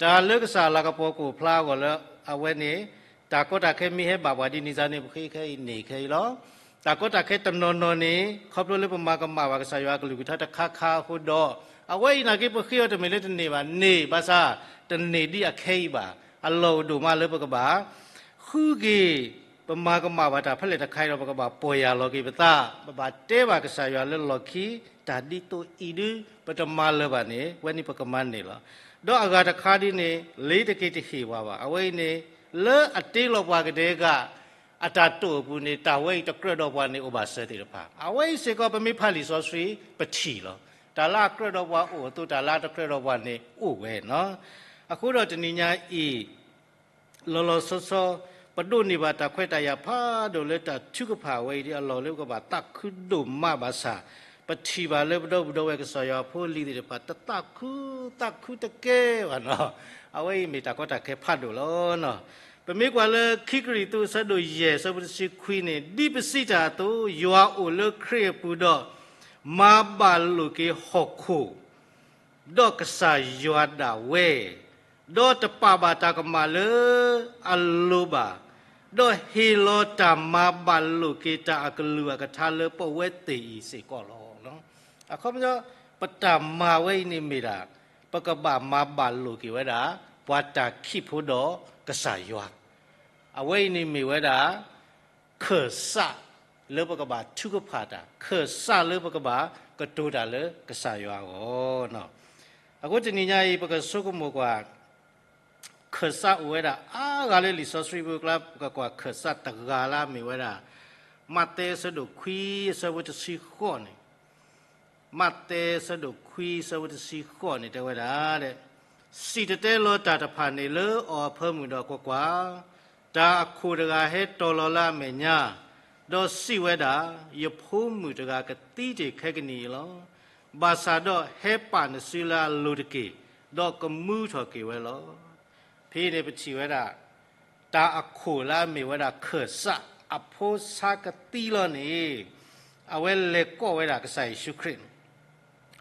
တၢ်လၢကစၢ်အလၤကပီၤကအိၣ်ဖျါအဂီၢ်လၢအဝဲန့ၣ်, တၢ်ကီတၢ်ခဲမ့ၢ်ဟဲဘၣ်ပှၤဒ်န့ၣ်စ့ၢ်န့ၣ် ပဃ့ခဲအံၤန့ၢ်ခဲအံၤလီၤ. တၢ်ကီတၢ်ခဲတနီၤနီၤန့ၣ်, ခီဖျိလၢပမၤကမၣ်ဘၣ်ကစၢ်ယွၤအကလုၢ်ကထါတခါခါအဃိဒီး, အဝဲအံၤနာ်က့ပဃ့အီၤတမ့ၢ်လၢတန့ၢ်ဘၣ်, န့ၢ်ဘၣ်ဆၣ်, တန့ၢ်ဒ်အခဲအံၤဘၣ်. အလီၢ်အိၣ်ဒိၣ်မးလၢပကဘၣ် ဃုက့ၤ, ပမၤကမၣ်ဘၣ်တၢ်ဖဲလဲၣ်တခါအံၤဒီး ပကဘၣ်ပီၢ်ယၢ်လီၤက့ၤပသး, ပဘၣ်တဲဘၣ်ကစၢ်ယွၤလၢလီၢ်ခံ, တၢ်ဒ်သိးအံၤဒု ပတမၤလၢၤဘၣ်န့ၣ်, ဝဲန့ၣ်ပကမၤန့ၢ်လီၤ. ဒီးအဂၤတခါဒ်န့ၣ်, လ့ၤတက့ၤတဟ့ၣ်ပှၤဘၣ်. အဝဲအံၤန့ၣ်, လၢအတ့လီၤပှၤကဒဲက, အတၢ်တိာ်အပူၤန့ၣ်, တၢ်ဝဲအံၤတကြၢးဒီးပှၤန့ၣ်အိၣ်ဘၣ်စၢၤသ့ၣ်တဖၣ်. အဝဲအံၤစ့ၢ်ကီးပမ့ၢ်ဖးလံာ်စီဆှံပထံၣ်လီၤ. တၢ်လၢအကြၢးဒီးပှၤအိၣ်အသိး တၢ်လၢအတကြၢးဒီးပှၤန့ၣ်အိၣ်ဝဲနီၤ. အဃိဒီးတနံၤညါအံၤ လီၤလီၤဆီဆီ, ပဒိးန့ၢ်ဘၣ်တၢ်ခွဲးတၢ်ယာ်ဖးဒိၣ်လၢတၢ်ထုကဖၣ်ဝဲအံၤဒ် အလီၢ်လၢပကဘၣ်သးခုဒိၣ်မးဘၣ်ဆၣ်, ပထံၣ်ဘၣ်လၢပဒီပုၢ်ဒီဝဲၢ်ကစၢ်ယွၤဖိလံၤသ့ၣ်တဖၣ် တသးခု, သးခုတကဲဘၣ်နီၤ. အဝဲအံၤမ့ၢ်တၢ်ကီတၢ်ခဲဖးဒိၣ်လီၤ. ပမ့ၢ်ကွၢ်လၢခံကရံၣ်သူးအဆၢဒိၣ်ယဲၢ်အဆၢဖိတဆံခွံန့ၣ်, ဒ်ပစံးတၢ်အသိး, ယွၤအိၣ်လၢခရံာ်အပူၤဒီး, မၤဘၣ်လိာ်က့ၤဟီၣ်ခိၣ် ဒီးကစၢ်ယွၤဒၣ်ဝဲ, ဒီးတပာ်ဘၣ်တၢ်ကမၣ်လၢအလိၤဘၣ်, ဒီးဟ့ၣ်လီၤတၢ်မၤဘၣ်လိာ်က့ၤတၢ်အကလုၢ်အကထါလၢပဝဲသ့ၣ်အံၤစ့ၢ်ကီးလီၤ. အခီပညီ, ပတၢ်မၤဝဲအံၤန့ၣ်မ့ၢ်ဒၣ်, ပကဘၣ်မၤဘၣ်လိာ်က့ၤဝဲဒၣ်, ပှၤတၢ်ခံးဖိဒီးကစၢ်ယွၤ အဝဲအံၤန့ၣ်မ့ၢ်ဝဲဒၣ် ခၢၣ်စးလၢပကဘၣ်ထုကဖၣ်တၢ်, ခၢၣ်စးလၢပကဘၣ်ကတိၤတၢ်လၢကစၢ်ယွၤအဂီၢ်. အဃိတနံၤညါအံၤ ပကဆိကမိၣ်ကွၢ်, ခၢၣ်စးအိၣ်ဝဲဒၣ်အါဂၤလၢလံာ်စီဆှံပူၤအကျါ, ပကကွၢ်ခၢၣ်စးတဂၤလၢအမ့ၢ်ဝဲဒၣ်, မးသဲအဆၢဒိၣ်ခွံအဆၢဖိတဆံဃိးန့ၣ် မးသဲအဆၢဒိၣ်ခွံအဆၢဖိတဆံဃိးန့ၣ်တဲဝဲဒၣ်, စံၣ်တဲၤတဲလီၤတၢ်တဖၣ်န့ၣ်လၢအီၤအဖၢမုၢ်ဒီး ကွၢ်ကွၢ်, တၢ်အခိၣ်တဂၤဟဲတီၤလီၤလၢအမဲာ်ညါ, ဒီးစံးဝဲဒၣ်, ယဖိမုၣ်တဂၤကသံတ့ၢ်ခဲကနံၣ်အံၤလီၤ. ဘၣ်ဆၣ်ဒီးဟဲပာ်နစုလၢအလိၤတက့ၢ်, ဒီးကမူထီၣ်က့ၤဝဲလီၤ. ဖဲအံၤန့ၣ်ပထံၣ်ဝဲဒၣ် တၢ်အခိၣ်လၢအမ့ၢ်ဝဲဒၣ်ခၢၣ်စး အဖိဆါကသံလီၤန့ၣ်, အဝဲလဲၤကိးဝဲဒၣ်ကစၢ်ယ့ၣ်ၡူးခရံာ်န့ၣ်.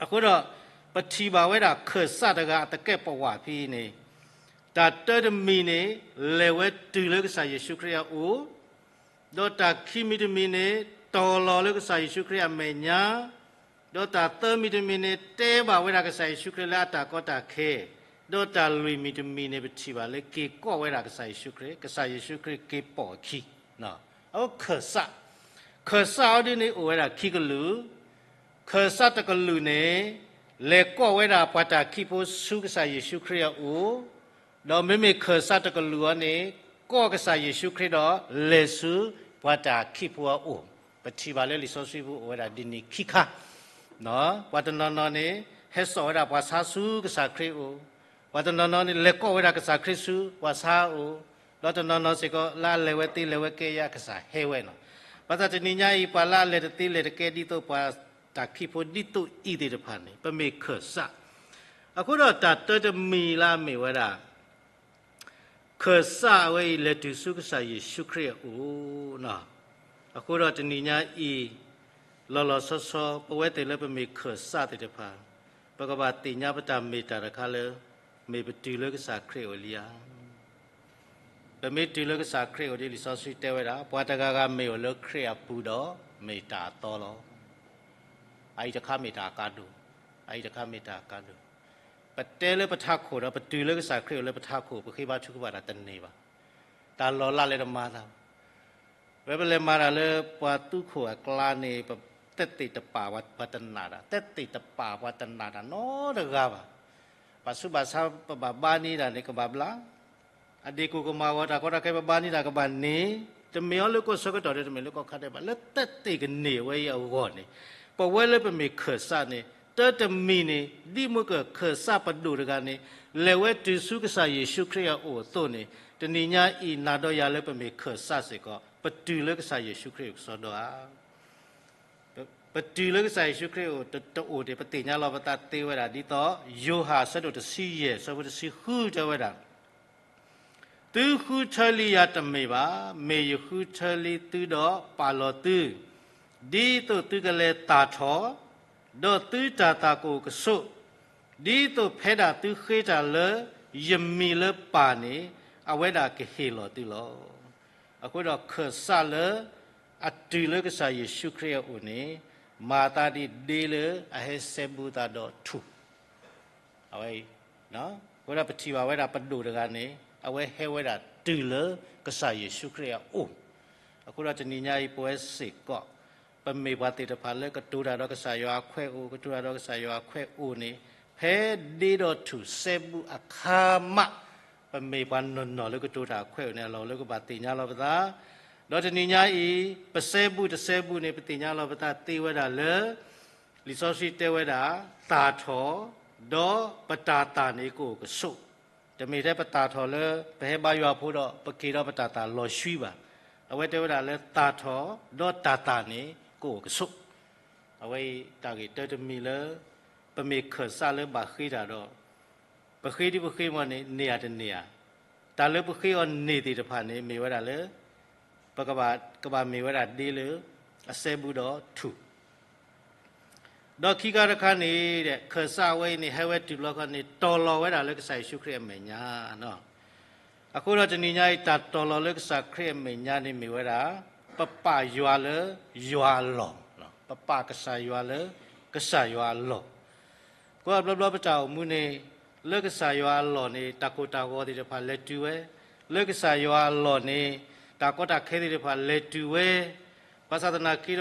အဃိဒီး, ပထံၣ်ဘၣ်ဝဲဒၣ်ခၢၣ်စးတဂၤအသကဲးပဝးဖဲအံၤန့ၣ်, တၢ်တၢတမံၤန့ၣ်, လဲၤဝဲတုၤလၢကစၢ်ယ့ၣ်ၡူးခရံာ်အအိၣ်, ဒီးတၢ်ခံမံၤတမံၤန့ၣ်, တီၤလီၤလၢကစၢ်ယ့ၣ်ၡူးခရံာ်အမဲာ်ညါ, ဒီးတၢ်သၢမံၤတမံၤန့ၣ်, တဲဘၣ်ဝဲဒၣ်ကစၢ်ယ့ၣ်ၡူးခရံာ်လၢအတၢ်ကီတၢ်ခဲ, ဒီးတၢ်လွံၢ်မံၤတမံၤန့ၣ် ပထံၣ်ဘၣ်လၢက့ၤကိးဝဲဒၣ်ကစၢ်ယ့ၣ်ၡူးခရံာ်, ကစၢ်ယ့ၣ်ၡူးခရံာ်က့ၤပိာ်အခံ. အဝဲခၢၣ်စး, ခၢၣ်စးအီၤဒ်န့ၣ်အိၣ်ဝဲဒၣ်ခံကလုာ်, ခၢၣ်စးတကလုာ်န့ၣ်, လဲၤကိးဝဲဒၣ်ပှၤတၢ်ခံးဖိဆူကစၢ်ယ့ၣ်ၡူးခရံာ်အအိၣ်, ဒီးမ့မ့ၢ်ခၢၣ်စးတကလုာ်အီၤန့ၣ်, ကိးကစၢ်ယ့ၣ်ၡူးခရံာ်ဒီးလဲၤဆူပှၤတၢ်ခံးဖိအအိၣ်, ပထံၣ်ဘၣ်လၢလံာ်စီဆှံပူၤအိၣ်ဝဲဒၣ်ဒ်န့ၣ်ခံခါ ပှၤတနီၤနီၤန့ၣ်, ဟဲစိာ်ဝဲဒၣ်ပှၤဆါဆူကစၢ်ခရံာ်အအိၣ်, ပှၤတနီၤနီၤန့ၣ် လဲၤကိးဝဲဒၣ်ကစၢ်ခရံာ်ဆူပှၤဆါအအိၣ်, ဒီးတနီၤနီၤစ့ၢ်ကီးလၢအလဲၤဝဲသ့လဲၤဝဲကဲယါကစၢ်ဟဲဝဲနီၤ. ဘၣ်ဆၣ်တနံၤညါအံၤ ပှၤလၢအလဲၤတသ့လဲၤတကဲဒ်သိးပှၤတၢ်ခံးဖိဒ်သိးအံၤသ့ၣ်တဖၣ်န့ၣ် ပမ့ၢ်ခၢၣ်စး. အဃိဒီးတၢ်တၢတမံၤလၢအမ့ၢ်ဝဲဒၣ် ခၢၣ်စးအဝဲအံၤလဲၤတုၤဆူကစၢ်ယ့ၣ်ၡူးခရံာ်အအိၣ်. အဃိဒီးတနံၤညါအံၤ, လီၤလီၤဆီဆီ ပဝဲသ့ၣ်လၢပမ့ၢ်ခၢၣ်စးသ့ၣ်တဖၣ်, ပကဘၣ်သ့ၣ်ညါပတၢ်မ့ၢ်တၢ်တခါလၢ, မ့ၢ်ပတုၤလၢကစၢ်ခရံာ်အအိၣ်လံဧါ. ပမ့ၢ်တုၤလၢကစၢ်ခရံာ်အအိၣ်ဒ်လံာ်စီဆှံတဲဝဲဒၣ်, ပှၤတဂၤဂၤမ့ၢ်အိၣ်လၢခရံာ်အပူၤဒီး, မ့ၢ်တၢ်အသီလီၤ. အအံၤတခါမ့ၢ်တၢ်အကါဒိၣ်, အအံၤတခါမ့ၢ်တၢ်အကါဒိၣ်. ပတဲလၢပထးခိၣ်ဒီး ပတုၤလၢကစၢ်ခရံာ်အအိၣ်လၢပထးခိၣ် ပဃ့ဘါထုကဖၣ်တၢ်တန့ၢ်ဘၣ်. တၢ်လီၤလးလၢတမၤသးဘၣ်. ဝဲပလဲၤမၤတၢ်လၢပှၤသူခိၣ်အကျါန့ၣ် ပသက်သေတပာ်ပှၤတနာ်တၢ်, သက်သေတပာ်ပှၤတနာ်တၢ်နီတဂၤဘၣ်. ဘၣ်ဆူးဘၣ်ဆါပဘၣ်ဘါန့ၢ်တၢ်န့ၣ် ကဘၣ်ဘျါ, အဒ့ၣ်ကိၣ်ကမၣ်ဂီၤ တၢ်ကီတၢ်ခဲပဘါန့ၢ်တၢ်ကဘၣ်န့ၢ်, တမ့ၢ်အီၤလၢကီၢ်ဆၢကတီၢ်ဒီး တမ့ၢ်လၢကီၢ်ခါဒဲးဘၣ်, လၢသက်သေကန့ၢ်ဝဲအံၤအဂီၢ်န့ၣ်, ပဝဲလၢပမ့ၢ်ခၢၣ်စးန့ၣ် တၢ်တမံၤန့ၣ် ဒ်မုၢ်ကၢၢ်ခၢၣ်စးပဒိၣ်တဂၤန့ၣ် လဲၤဝဲတုၤဆူကစၢ်ယ့ၣ်ၡူးခရံာ်အအိၣ်အသိးန့ၣ်, တနံၤညါအံၤ နၤဒီးယၤလၢပမ့ၢ်ခၢၣ်စးစ့ၢ်ကီး ပတုၤလၢကစၢ်ယ့ၣ်ၡူးခရံာ်အကစီဒီဧါ. ပတုၤလၢကစၢ်ယ့ၣ်ၡူးခရံာ်အအိၣ်တအိၣ်န့ၣ် ပသ့ၣ်ညါလီၤပသးသ့ဝဲဒၣ် ဒ်သိးယိၤဟၣ်အဆၢဒိၣ်တဆံယဲၢ် အဆၢဖိတဆံဃုတဲဝဲဒၣ်, သုဃုထၢလံယၤတမ့ၢ်ဘၣ်, မ့ၢ်ယဃုထၢလံသုဒီးပာ်လီၤသု, ဒ်သိးသုကလဲၤသၣ်ထီၣ်, ဒီးသုတၢ်သၣ်ကအိၣ်ကဆိး, ဒ်သိးဖဲဒၣ်သုဃ့တၢ်လၢယမံၤလၢပၢ်န့ၣ်, အဝဲဒၣ်ကဟ့ၣ်လီၤသုလီၤ. အဃိဒီးခၢၣ်စးလၢအတုၤလၢကစၢ်ယ့ၣ်ၡူးခရံာ်အအိၣ်န့ၣ်, မၤသးဒ်ဒ့လၢအဟဲစဲဘူးသးဒီးထူၣ် အဝဲအံၤ, အဃိဒီးပထံၣ်ဘၣ်ဝဲဒၣ်ပဒိၣ်တဂၤန့ၣ် အဝဲဟဲဝဲဒၣ်တုၤလၢကစၢ်ယ့ၣ်ၡူးခရံာ်အအိၣ်, အဃိဒီးတနံၤညါအံၤ ပဝဲစ့ၢ်ကီး ပမ့ၢ်ပှၤသ့ၣ်တဖၣ်လၢကတိၤတၢ်ဒီးကစၢ်ယွၤအခွဲးအိၣ်, ကတိၤတၢ်ဒီးကစၢ်ယွၤအခွဲးအိၣ်န့ၣ်, ဖဲဒ့ဒီးထူၣ်စဲဘူးအခါမး ပမ့ၢ်ပှၤနီၢ်နီၢ်လၢကတိၤတၢ်အခွဲးအိၣ်န့ၣ် အလီၢ်လၢကဘၣ်သ့ၣ်ညါလီၤပသး, ဒီးတနံၤညါအံၤ ပစဲဘူးတစဲဘူးန့ၣ် ပသ့ၣ်ညါလီၤပသးသ့ဝဲဒၣ်လၢ လံာ်စီဆှံတဲဝဲဒၣ် သၣ်ထီၣ်, ဒီးပတၢ်သၣ်န့ၣ်ကအိၣ်ကဆိး, တမ့ၢ်ထဲပသၣ်ထီၣ်လၢ ပဟဲဘါယွၤဖိဒီး ပက့ၤဒီးပတၢ်သၣ်လီၤဆှံဘၣ်, အဝဲတဲဝဲဒၣ်လၢသၣ်ထီၣ်, ဒီးတၢ်သၣ်န့ၣ်ကအိၣ်ကဆိး, အဝဲအံၤတၢ်ဂ့ၢ်တၢတမံၤလၢ ပမ့ၢ်ခၢၣ်စးလၢဘၣ်ဃ့တၢ်ဒီး ပဃ့ဒ်ပဃ့မီန့ၣ် န့ၢ်ဧါတန့ၢ်ဧါ, တၢ်လၢပဃ့အီၤန့ၢ်သ့ၣ်တဖၣ်န့ၣ် မ့ၢ်ဝဲဒၣ်လၢ ပကဘၣ် ကဘၣ်မ့ၢ်ဝဲဒၣ်ဒ့လၢ အစဲဘူးဒီးထူၣ်, ဒီးခံခါတခါန့ၣ် ခၢၣ်စးအဝဲအံၤန့ၣ် ဟဲဝဲတုၤတဘျီဃီန့ၣ် တီၤလီၤဝဲဒၣ်လၢကစၢ်ယ့ၣ်ၡူးခရံာ်အမဲာ်ညါ အဃိဒီးတနံၤညါအံၤ တၢ်တီၤလီၤလၢကစၢ်ခရံာ်အမဲာ်ညါန့ၣ်မ့ၢ်ဝဲဒၣ် ပပာ်ယွၤလၢယွၤအလီၢ်, ပပာ်ကစၢ်ယွၤလၢကစၢ်ယွၤအလီၢ်, အဃိအဘျီဘျီပတၢ်အိၣ်မူန့ၣ် လၢကစၢ်ယွၤအလီၢ်န့ၣ် တၢ်ကိၢ်တၢ်ဂီၤသ့ၣ်တဖၣ်လဲၤတုၤဝဲ, လၢကစၢ်ယွၤအလီၢ်န့ၣ် တၢ်ကီတၢ်ခဲသ့ၣ်တဖၣ်လဲၤတုၤဝဲ, ဘၣ်ဆၣ်သနာ်က့ဒီး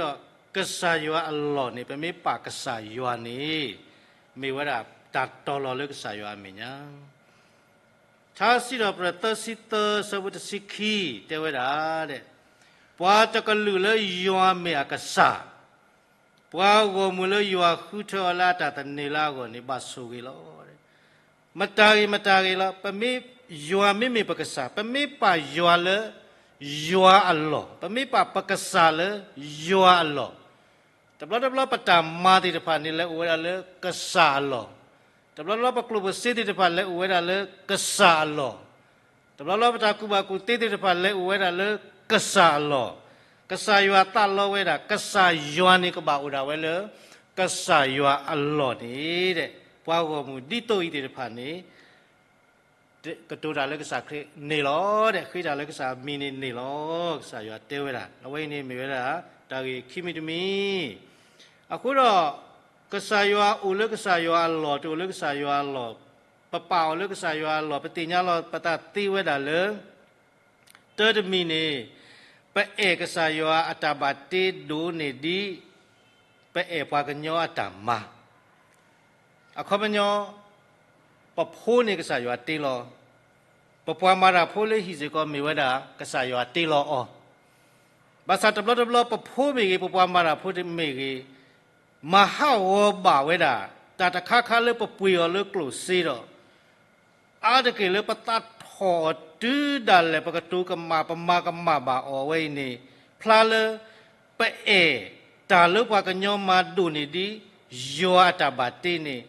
ကစၢ်ယွၤအလီၢ်န့ၣ် ပမ့ၢ်ပာ်ကစၢ်ယွၤန့ၣ် မ့ၢ်ဝဲဒၣ်တၢ်တီၤလီၤလၢကစၢ်ယွၤအမဲာ်ညါ ထါစံးထီၣ်ပတြၢၤသၢဆံသၢ အဆၢဖိတဆံခံ တဲဝဲဒၣ်, ပှၤတကလုာ်လၢယွၤမ့ၢ်အကစၢ်, ပှၤဂီၢ်မုၢ်လၢယွၤဃုထၢအီၤလၢအတၢ်သန့ၤလၢအဂီၢ်န့ၣ် ဘၣ်ဆိၣ်ဂ့ၤလီၤ. မတၤဂ့ၤမတၤဂ့ၤလီၤ, ပမ့ၢ် ယွၤမ့မ့ၢ်ပကစၢ်, ပမ့ၢ်ပာ်ယွၤလၢယွၤအလီၢ်, ပမ့ၢ်ပာ်ပကစၢ်လၢယွၤအလီၢ် တဘျီတဘျီပတၢ်မၤသ့ၣ်တဖၣ်န့ၣ် လဲၤအိၣ်ဝဲဒၣ်လၢကစၢ်အလီၢ်, တဘျီတဘျီပကျိၣ်ပစ့သ့ၣ်တဖၣ်လဲၤအိၣ်ဝဲဒၣ်လၢကစၢ်အလီၢ်, တဘျီတဘျီပတၢ်ကူၣ်ဘၣ်ကူၣ်သ့သ့ၣ်တဖၣ်လဲၤအိၣ်ဝဲဒၣ်လၢကစၢ်အလီၢ်, ကစၢ်ယွၤသးလီဝဲဒၣ်, ကစၢ်ယွၤန့ၣ်ကဘၣ်အိၣ်ဒၣ်ဝဲလၢ ကစၢ်ယွၤအလီၢ်န့ၣ်, ပှၤဂီၢ်မုၢ်ဒ်သိးအံၤသ့ၣ်တဖၣ်န့ၣ် ကတိၤတၢ်လၢကစၢ်ခရံာ်န့ၣ်လီၤ, ဃ့တၢ်လၢကစၢ်မံၤန့ၣ်န့ၣ်လီၤ, ကစၢ်ယွၤတဲဝဲဒၣ်, အဝဲအံၤန့ၣ်မ့ၢ်ဝဲဒၣ် တၢ်ဂ့ၢ်ခံမံၤတမံၤ, အဃိဒီး ကစၢ်ယွၤအိၣ်လၢကစၢ်ယွၤအလီၢ်, တအိၣ်လၢကစၢ်ယွၤအလီၢ်, ပပာ်အီၤလၢကစၢ်ယွၤအလီၢ်, ပသ့ၣ်ညါလီၤပသးသ့ဝဲဒၣ်လၢ တၢတမံၤန့ၣ် ပအဲၣ်ကစၢ်ယွၤအတၢ်ဘၣ်တ့ဒိၣ်န့ၢ်ဒ် ပအဲၣ်ပှၤကညီအတၢ်မၤ, အခီပညီ ပဖိန့ၣ်ကစၢ်ယွၤတ့လီၤ, ပပှၤမၤတၢ်ဖိလၢဟံၣ်စ့ၢ်ကီးမ့ၢ်ဝဲဒၣ် ကစၢ်ယွၤတ့လီၤအီၤ, ဘၣ်ဆၣ်တဘျီတဘျီပဖိမ့ၢ်ဂ့ၤ, ပပှၤမၤတၢ်ဖိမ့ၢ်ဂ့ၤ, မၤဟးဂီၤဘၣ်ဝဲဒၣ် တၢ်တခါခါလၢပပှ့ၤအီၤလၢကျိၣ်စ့ဒီး အါတက့ၢ်လၢပသးထီၣ်အီၤတုၤဒၣ်လဲာ် ပကတိၤကမၣ် ပမၤကမၣ်ဘၣ်အီၤဝဲအံၤန့ၣ်, ဖျါလၢပအဲၣ်တၢ်လၢပှၤကညီမၤဒိၣ်န့ၢ်ဒ် ယွၤအတၢ်ဘၣ်တ့န့ၣ်,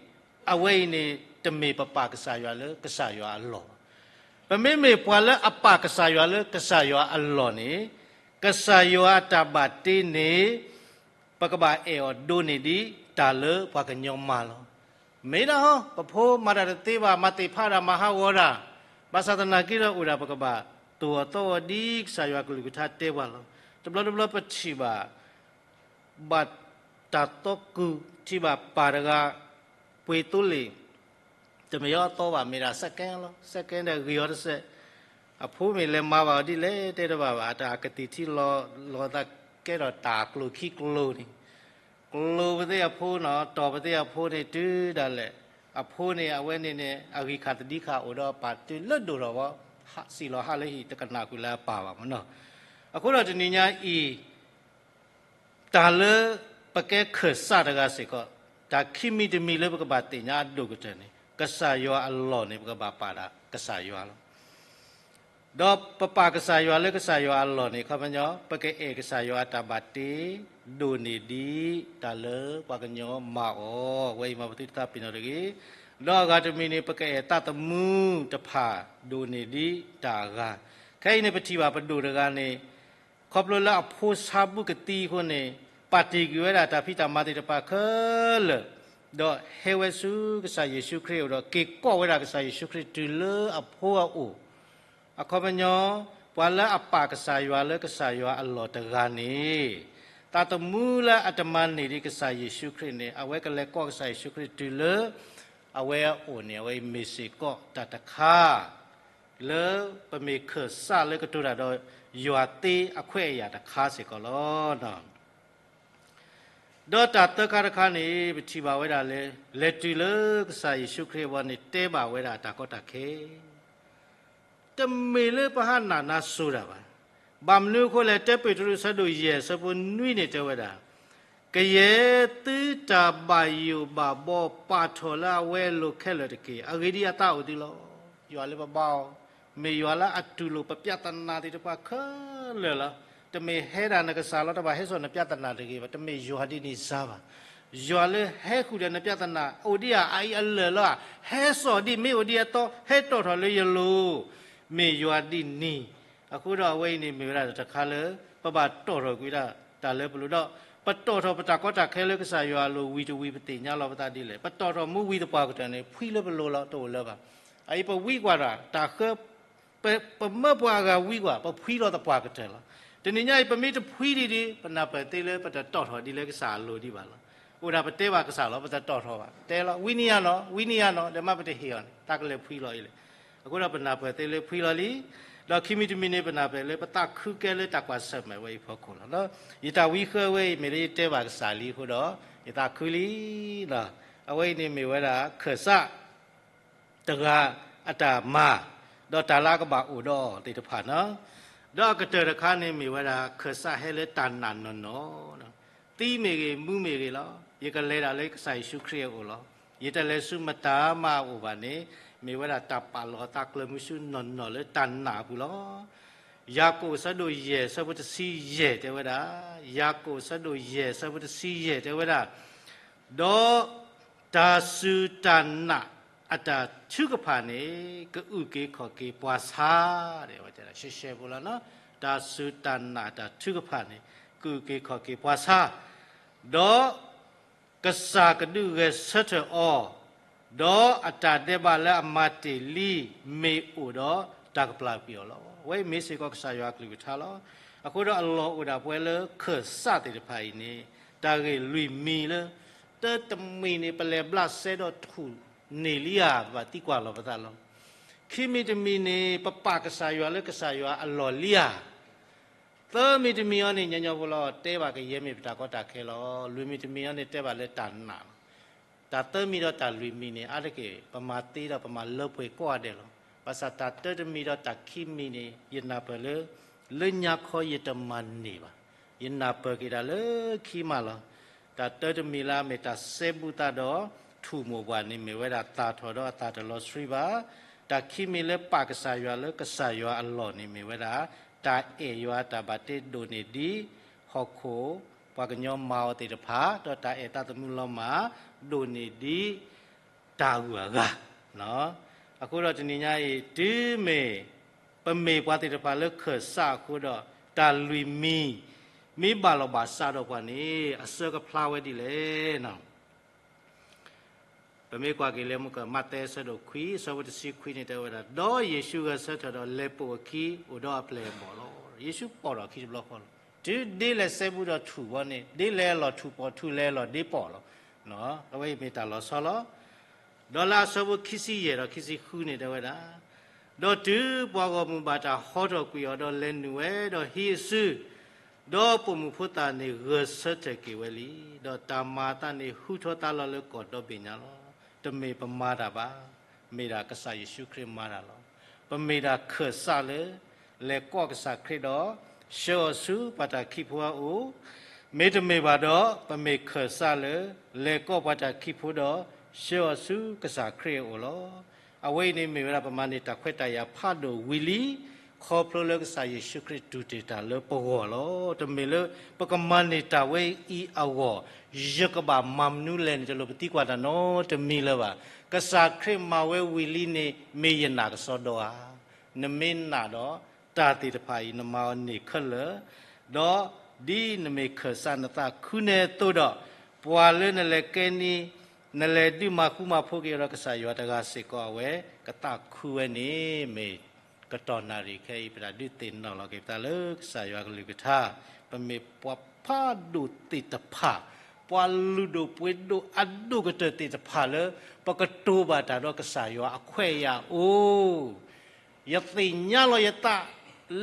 အဝဲအံၤန့ၣ် တမ့ၢ်ပပာ်ကစၢ်ယွၤလၢကစၢ်ယွၤအလီၢ်ဘၣ်. ပမ့မ့ၢ်ပှၤလၢအပာ်ကစၢ်ယွၤလၢကစၢ်ယွၤအလီၢ်န့ၣ်, ကစၢ်ယွၤအတၢ်ဘၣ်တ့န့ၣ် ပကဘၣ်အဲၣ်အီၤဒိၣ်န့ၢ်ဒ်တၢ်လၢပှၤကညီမၤလီၤ. မ့ၢ်ဒၣ်ဟီ, ပဖိမၤတၢ်တသ့ဘၣ်, မၤသ့ၣ်ဖးဒၣ်, မၤဟးဂီၤဒၣ်, ဘၣ်ဆၣ်သနာ်က့ဒီး အိၣ်ဒၣ်ပကဘၣ်သိၣ်အီၤသီအီၤဒ်ကစၢ်ယွၤကလုၢ်ကထါတဲပှၤလီၤ. တဘျီတဘျီပထံၣ်ဘၣ် ဘၣ်တၢ်သီကုၢ်, ထံၣ်ဘၣ်ပၢ်တဂၤ ပှ့ၤသိလ့ၣ်, တမ့ၢ်အီၤအသီဘၣ်, မ့ၢ်ဒၣ် second လီၤ, second ဒီးဂ့ၤအီၤတစဲး, အဖိမ့ၢ်လဲၤမၤဘၣ်အီၤဒ်လဲၣ်တဲတဘၣ်ဘၣ်, အတၢ်ကသံၣ်ထံလီၤသးကဲထီၣ်တၢ်ကျိၤခံကျိၤန့ၣ်, ကျိၤပသ့ၣ်အဖိနီၤ, တီၢ်ပသ့ၣ်အဖိန့ၣ် တုၤဒၣ်လဲာ်, အဖိန့ၣ် အဝဲန့ၣ်န့ၣ် အဂံၢ်ခါသဒံခါအိၣ်ဒီးအပၢ်တုၤလၢဒိၣ်ထီၣ်ဘီ, စံၣ်လီၤဟးလၢဟံၣ် တကနၣ်ကွံာ်လၢအပၢ်ဘၣ်မနီၤ. အဃိဒီးတနံၤညါအံၤ တၢ်လၢပကဲခၢၣ်စးတဂၤစ့ၢ်ကီး, တၢ်ခံမံၤတမံၤလၢပကဘၣ်သ့ၣ်ညါအဒိၣ်ကတၢၢ်န့ၣ် ကစၢ်ယွၤအလီၢ်န့ၣ် ပကဘၣ်ပာ်ဒၣ်ကစၢ်ယွၤလီၤ. ဒီးပပာ်ကစၢ်ယွၤလၢကစၢ်ယွၤအလီၢ်န့ၣ် ခီပညီ ပကအဲၣ်ကစၢ်ယွၤအတၢ်ဘၣ်တ့ ဒိၣ်န့ၢ်ဒံးတၢ်လၢပှၤကညီမၤအီၤ, ဝဲအံၤမ်ပသုတသးပ့ၤနီၣ်တဂ့ၤ. ဒီးအဂၤတမံၤန့ၣ် ပကအဲၣ်သးသမူတဖၣ် ဒိၣ်န့ၢ်ဒံးတၢ်အဂၤ. ခဲအံၤန့ၣ် ပထံၣ်ဘၣ်ပဒိၣ်တဂၤန့ၣ် ခီဖျိလၢအဖိဆါဘူၣ်ကသံအဃိန့ၣ် ပာ်တ့ၢ်ကွံာ်ဝဲဒၣ်တၢ်ဖံးတၢ်မၤသ့ၣ်တဖၣ်ခဲလၢာ်, ဒီးဟဲဝဲဆူကစၢ်ယ့ၣ်ၡူးခရံာ်အအိၣ်ဒီး က့ၤကိးဝဲဒၣ်ကစၢ်ယ့ၣ်ၡူးခရံာ်တုၤလၢအဖိအအိၣ်. အခီပညီ, ပှၤလၢအပာ်ကစၢ်ယွၤလၢကစၢ်ယွၤအလီၢ်တဂၤန့ၣ်, သးသမူလၢအတမၤန့ၢ်ဒံးကစၢ်ယ့ၣ်ၡူးခရံာ်န့ၣ် အဝဲကလဲၤကိးကစၢ်ယ့ၣ်ၡူးခရံာ်တုၤလၢ အဝဲအအိၣ်န့ၣ် အဝဲအံၤမ့ၢ်စ့ၢ်ကီးတၢ်တခါ လၢပမ့ၢ်ခၢၣ်စးလၢကတိၤတၢ်ဒီးယွၤသ့အခွဲးအယာ်တခါစ့ၢ်ကီးလီၤ. ဒီးတၢ်သၢခါတခါန့ၣ် ပထံၣ်ဘၣ်ဝဲဒၣ်လၢ လဲၤတုၤလၢကစၢ်ယ့ၣ်ၡူးခရံာ်အဘီန့ၣ် တဲဘၣ်ဝဲဒၣ်တၢ်ကီတၢ်ခဲ တမ့ၢ်လၢပဟးနာ်နါစိၤတၢ်ဘၣ်. ဘၣ်မနုၤအဃိလဲၣ်, တၢပ့းတရူးအဆၢဒိၣ်ယဲၢ်အဆၢဖိနွံန့ၣ်တဲဝဲဒၣ်, ကယဲၢ်သုတၢ်ဘၣ်ယိၣ်ဘၣ်ဘီပာ်ထီၣ်လၢအဝဲအလိၤခဲလၢာ်တက့ၢ်. အဂ့ၢ်ဒ်အံၤ, အသးအိၣ်သုလီၤ. ယွၤလၢပဘါအီၤ, မ့ၢ်ယွၤလၢအတူၢ်လိာ်ပပြဿနာသ့ၣ်တဖၣ်ခဲလၢာ်လီၤ. တမ့ၢ်ဟဲဒၣ်နကစၢ်လီၤ, တဘၣ်ဟဲစိာ်နပြဿနာတဂ့ၤဘၣ်. တမ့ၢ်ယွၤဒ်န့ၣ်စါဘၣ်. ယွၤလၢဟဲဃုာ်ဒီးနပြဿနာ အိၣ်ဒံးဧါ, အအံၤအလၢာ်လီၤဧါ, ဟဲစိာ်ဒံး, မ့ၢ်အိၣ်ဒံးအသီ ဟဲတီၣ်ထီၣ်လၢယလိၤ, မ့ၢ်ယွၤဒ်န့ၣ်. အဃိဒီးအဝဲအံၤန့ၣ်မ့ၢ်ဝဲဒၣ်တၢ်တခါလၢ ပဘၣ်တီၣ်ထီၣ်ကွံာ်ဒၣ်တၢ်လၢပလိၤဒီး ပတီၣ်ထီၣ်ပတၢ်ကီတၢ်ခဲလၢကစၢ်ယွၤအလိၤဝံၤတဝံၤ ပသ့ၣ်ညါလီၤပသးဒ်လဲၣ်. ပတီၣ်ထီၣ်မူဝံၤသပှၢ်ကတၢၢ်န့ၣ် ဖှံလၢပလိၤလီၤ, တအိၣ်လၢၤဘၣ်. အအံၤပဝံကွၢ်တၢ် တၢ်ဃၢ ပမၢပှၤအဂၤဝံကွၢ်, ပဖှံလီၤသပှၢ်ကတၢၢ်လီၤ. တနံၤညါအံၤ ပမ့ၢ်တဖှံဒံးဒံး ပနၢ်ပၢၢ်သ့လၢပတတီၣ်ထီၣ်ဒ်လၢကစၢ်အလိၤဒံးဘၣ်လီၤ. အိၣ်ဒၣ်ပတဲဘၣ်ကစၢ်လီၤ, ပတတီၣ်ထီၣ်ဘၣ်, တဲလီၤ, ဝံနံၤယါနီၤ, ဝံနံၤယါနီၤ, ဒီးမ့ၢ်ပတဟ့ၣ်အီၤန့ၣ် တၢ်ကလဲၤဖှံလီၤအံၤလဲၣ်. အဃိဒီးပနၢ်ပၢၢ်သ့လၢဖှံလီၤလံ. ဒီးခံမံၤတမံၤန့ၣ် ပနၢ်ပၢၢ်လၢပသးခုကဲလၢတၢ်ကွၢ်ဆၢၣ်မဲာ်ဝဲအံၤဖီခိၣ်လီၤ. ယတၢ်ဝံဃၢဝဲအံၤ မ့ၢ်လၢယတဲဘၣ်ကစၢ်လံအဃိဒီး ယသးခုလံ. အဝဲအံၤန့ၣ်မ့ၢ်ဝဲဒၣ် ခၢၣ်စး တဂၤအတၢ်မၤ, ဒီးတၢ်လၢအကဘၣ်အိၣ်ဒီးအီၤသ့ၣ်တဖၣ်နီၤ. ဒီးအကတၢၢ်တခါန့ၣ်မ့ၢ်ဝဲဒၣ် ခၢၣ်စးဟဲလၢတၢ်နာ်နီၢ်နီၢ်, သံမ့ၢ်ဂ့ၤ မူမ့ၢ်ဂ့ၤလီၤ. ယကလဲၤဒၣ်လၢကစၢ်ယ့ၣ်ၡူးခရံာ်အအိၣ်လီၤ. ယတလဲၤဆူမတၤမးအအိၣ်ဘၣ်န့ၣ် မ့ၢ်ဝဲဒၣ်တၢ်ပာ်လီၤအသးကျၢၤမုဆူနီၢ်နီၢ်လၢတၢ်နာ်အပူၤလီၤ. ယၤကိာ်အဆၢဒိၣ်ယဲၢ်အဆၢဖိတဆံယဲၢ်တဲဝဲဒၣ်, ယၤကိာ်အဆၢဒိၣ်ယဲၢ်အဆၢဖိတဆံယဲၢ်တဲဝဲဒၣ်, ဒီးတၢ်စူၢ်တၢ်နာ်အတၢ်ထုကဖၣ်န့ၣ် ကအုၣ်က့ၤခီၣ်က့ၤပှၤဆါ, တဲဝဲတဲဒၣ် ရှဲရှဲဖိလီၤနီၤ, တၢ်စူၢ်တၢ်နာ်အတၢ်ထုကဖၣ်န့ၣ် ကအုၣ်က့ၤခီၣ်က့ၤပှၤဆါ, ဒီး ကစၢ်ကဒုးဂဲၤဆၢထၢၣ်အီၤ, ဒီးအတၢ်ဒဲးဘးလၢအမၤတ့ၢ်လံ မ့ၢ်အိၣ်ဒီးတၢ်ကပျၢ်ကွံာ်အီၤလီၤ. အဝဲအံၤမ့ၢ်စ့ၢ်ကီးကစၢ်ယွၤအကလုၢ်ကထါလီၤ. အဃိဒီးအလီၢ်အိၣ်ဒၣ်ပှဲၤလၢခၢၣ်စးသ့ၣ်တဖၣ်အံၤန့ၣ် တၢ်ဂ့ၢ်လွံၢ်မံၤလၢ တၢတမံၤန့ၣ် ပလဲၤဘျးစဲဒီးထူၣ်န့ၢ်လံဧါ, ပဘၣ်သံကွၢ်လီၤပသးလီၤ. ခံမံၤတမံၤန့ၣ် ပပာ်ကစၢ်ယွၤလၢကစၢ်ယွၤအလီၢ်လံဧါ. သၢမံၤတမံၤအံၤန့ၣ် ညီညီဖိလီၤ တဲဘၣ်ကယဲၢ်မ့ၢ်ပတၢ်ကီတၢ်ခဲလီၤ. လွံၢ်မံၤတမံၤအံၤန့ၣ် တဲဘၣ်လၢတၢ်နာ်လီၤ. တၢ်သၢမံၤဒီးတၢ်လွံၢ်မံၤန့ၣ် အါတက့ၢ် ပမၤသ့ဒီးပမၤလၢပှဲၤကိးဂၤဒဲးလီၤ. ဘၣ်ဆၣ်တၢ်တၢတမံၤဒီးတၢ်ခံမံၤန့ၣ် ယနၢ်ပၢၢ်လၢ လၢညါခီယတမၤန့ၢ်ဘၣ်. ယနၢ်ပၢၢ်က့ၤဒၣ်လၢခံမးလီၤ. တၢ်တၢတမံၤလၢအမ့ၢ်တၢ်စဲဘူးသးဒီး ထူၣ်မိၢ်ပှၢ်န့ၣ် မ့ၢ်ဝဲဒၣ်သၣ်ထီၣ်ဒီးအသၣ်တလီၤဆှံဘၣ်. တၢ်ခံမံၤလၢပာ်ကစၢ်ယွၤလၢကစၢ်ယွၤအလီၢ်န့ၣ် မ့ၢ်ဝဲဒၣ် တၢ်အဲၣ်ယွၤတၢ်ဘၣ်တ့ဒိၣ်န့ၢ်ဒံး ဟီၣ်ခိၣ် ပှၤကညီမၤအီၤသ့ၣ်တဖၣ် ဒီးတၢ်အဲၣ်သးသမူလီၤမၢ် ဒိၣ်န့ၢ်ဒံး တၢ်ဂုၤအဂၤ အဃိဒီးတနံၤညါအံၤ တုၤမ့ၢ် ပမ့ၢ်ပှၤသ့ၣ်တဖၣ်လၢခၢၣ်စးအဃိဒီး တၢ်လွံၢ်မံၤ မ့ၢ်ဘၣ်လီၤဘၣ်စးဒီးပှၤန့ၣ် အစၢကဖျါဝဲဒ်လဲၣ်. ပမ့ၢ်ကွၢ်က့ၤလၢမုၢ်ကမၣ်သဲအဆၢဒိၣ်ခွံ အဆၢဖိတဆံခွံန့ၣ်တဲဝဲဒၣ်, ဒီးယ့ၣ်ၡူးဂဲၤဆၢထၢၣ်ဒီးလဲၤပိာ်အခံ အိၣ်ဒီးအပျဲၢ်အဘီၣ်လီၤ. ယ့ၣ်ၡူးပိာ်ထီၣ်အခံတဘျီဃီလီၤ. တုၤဒ့လဲၤစဲဘူးဒီးထူၣ်ဘီန့ၣ် ဒ့လဲၤအလီၢ်ထူၣ်ပိာ် ထူၣ်လဲၤအလီၢ်ဒ့ပိာ်လီၤ. အဝဲအံၤမ့ၢ်တၢ်လီၤဆီလီၤ. ဒီးလၢအဆၢဖိခံဆံယဲၢ်ဒီးခံဆံဃုန့ၣ်တဲဝဲဒၣ် ဒီးတုၤပှၤဂီၢ်မုၢ်ဘၣ်တၢ်ဟီထီၣ်ကွံာ်အီၤ, ဒီးလဲၤနုာ်ဝဲ, ဒီးဟံးအစု, ဒီးပိာ်မုၣ်ဖိသၣ်န့ၣ်ဂၢၢ်ဆၢထၢၣ်က့ၤဝဲလံ. ဒီးတၢ်မၤအသးန့ၣ် ဟူထီၣ်သါလီၤလၢကီၢ်ဒီဘ့ၣ်ညါလီၤ. တမ့ၢ်ပမၤတၢ်ဘၣ်, မ့ၢ်ဒၣ်ကစၢ်ယ့ၣ်ၡူးခရံာ်မၤတၢ်လီၤ. ပမ့ၢ်ဒၣ်ခၢၣ်စးလၢ လဲၤကိးကစၢ်ခရံာ်ဒီး ဆှၢအီၤဆူပှၤတၢ်ခံးဖိအအိၣ်, မ့တမ့ၢ်ဘၣ်ဒီး ပမ့ၢ်ခၢၣ်စးလၢ လဲၤကိးပှၤတၢ်ခံးဖိဒီး ဆှၢအီၤဆူကစၢ်ခရံာ်အအိၣ်လီၤ. အဝဲအံၤန့ၣ်မ့ၢ်ဝဲဒၣ် ပမၤန့ၢ်တၢ်ခွဲးတၢ်ယာ်ဖးဒိၣ်ဝံၤလံ, ခီဖျိလၢကစၢ်ယ့ၣ်ၡူးခရံာ်တူၢ်တ့ၢ်တၢ်လၢပဂီၢ်လီၤ. တမ့ၢ်လၢပကမၤန့ၢ်တၢ်ဝဲအံၤအဂီၢ်, ယကဘၣ်မၤမနုၤလဲၣ်န့ၣ် တလိၣ်ပသံကွၢ်တၢ်နီတမံၤလၢၤဘၣ်. ကစၢ်ခရံာ်မၤဝဲဝံၤလံန့ၣ် မ့ၢ်ယနာ်ကစီဒီဧါ. နမ့ၢ်နာ်ဒီး တၢ်သ့ၣ်တဖၣ်အံၤ နမၤအီၤန့ၢ်ခဲလၢာ်, ဒီးဒ်နမ့ၢ်ခၢၣ်စးနသးခုန့ၣ်အသိးဒီး, ပှၤလၢနလဲၤကဲန့ၣ် နလဲၤဒုးမၤဃူမၤဖိးက့ၤအီၤဒီး ကစၢ်ယွၤတဂၤစ့ၢ်ကီးအဝဲ ကသးခုဝဲန့ၣ် မ့ၢ်ကတီၢ်နၣ်ရံၣ်ခဲအံၤ ပတၢ်ဒုးသ့ၣ်နီၣ်လီၤက့ၤပသးလၢကစၢ်ယွၤကလုၢ်ကထါ, ပမ့ၢ်ပှၤဖးဒိၣ်သ့ၣ်တဖၣ်, ပှၤလုၢ်ဒိၣ်ပှ့ၤဒိၣ်အဒိၣ်ကတၢၢ်သ့ၣ်တဖၣ်လၢ ပကတိၤဘၣ်တၢ်ဒီးကစၢ်ယွၤအခွဲးအယာ်အိၣ် ယသ့ၣ်ညါလီၤယသး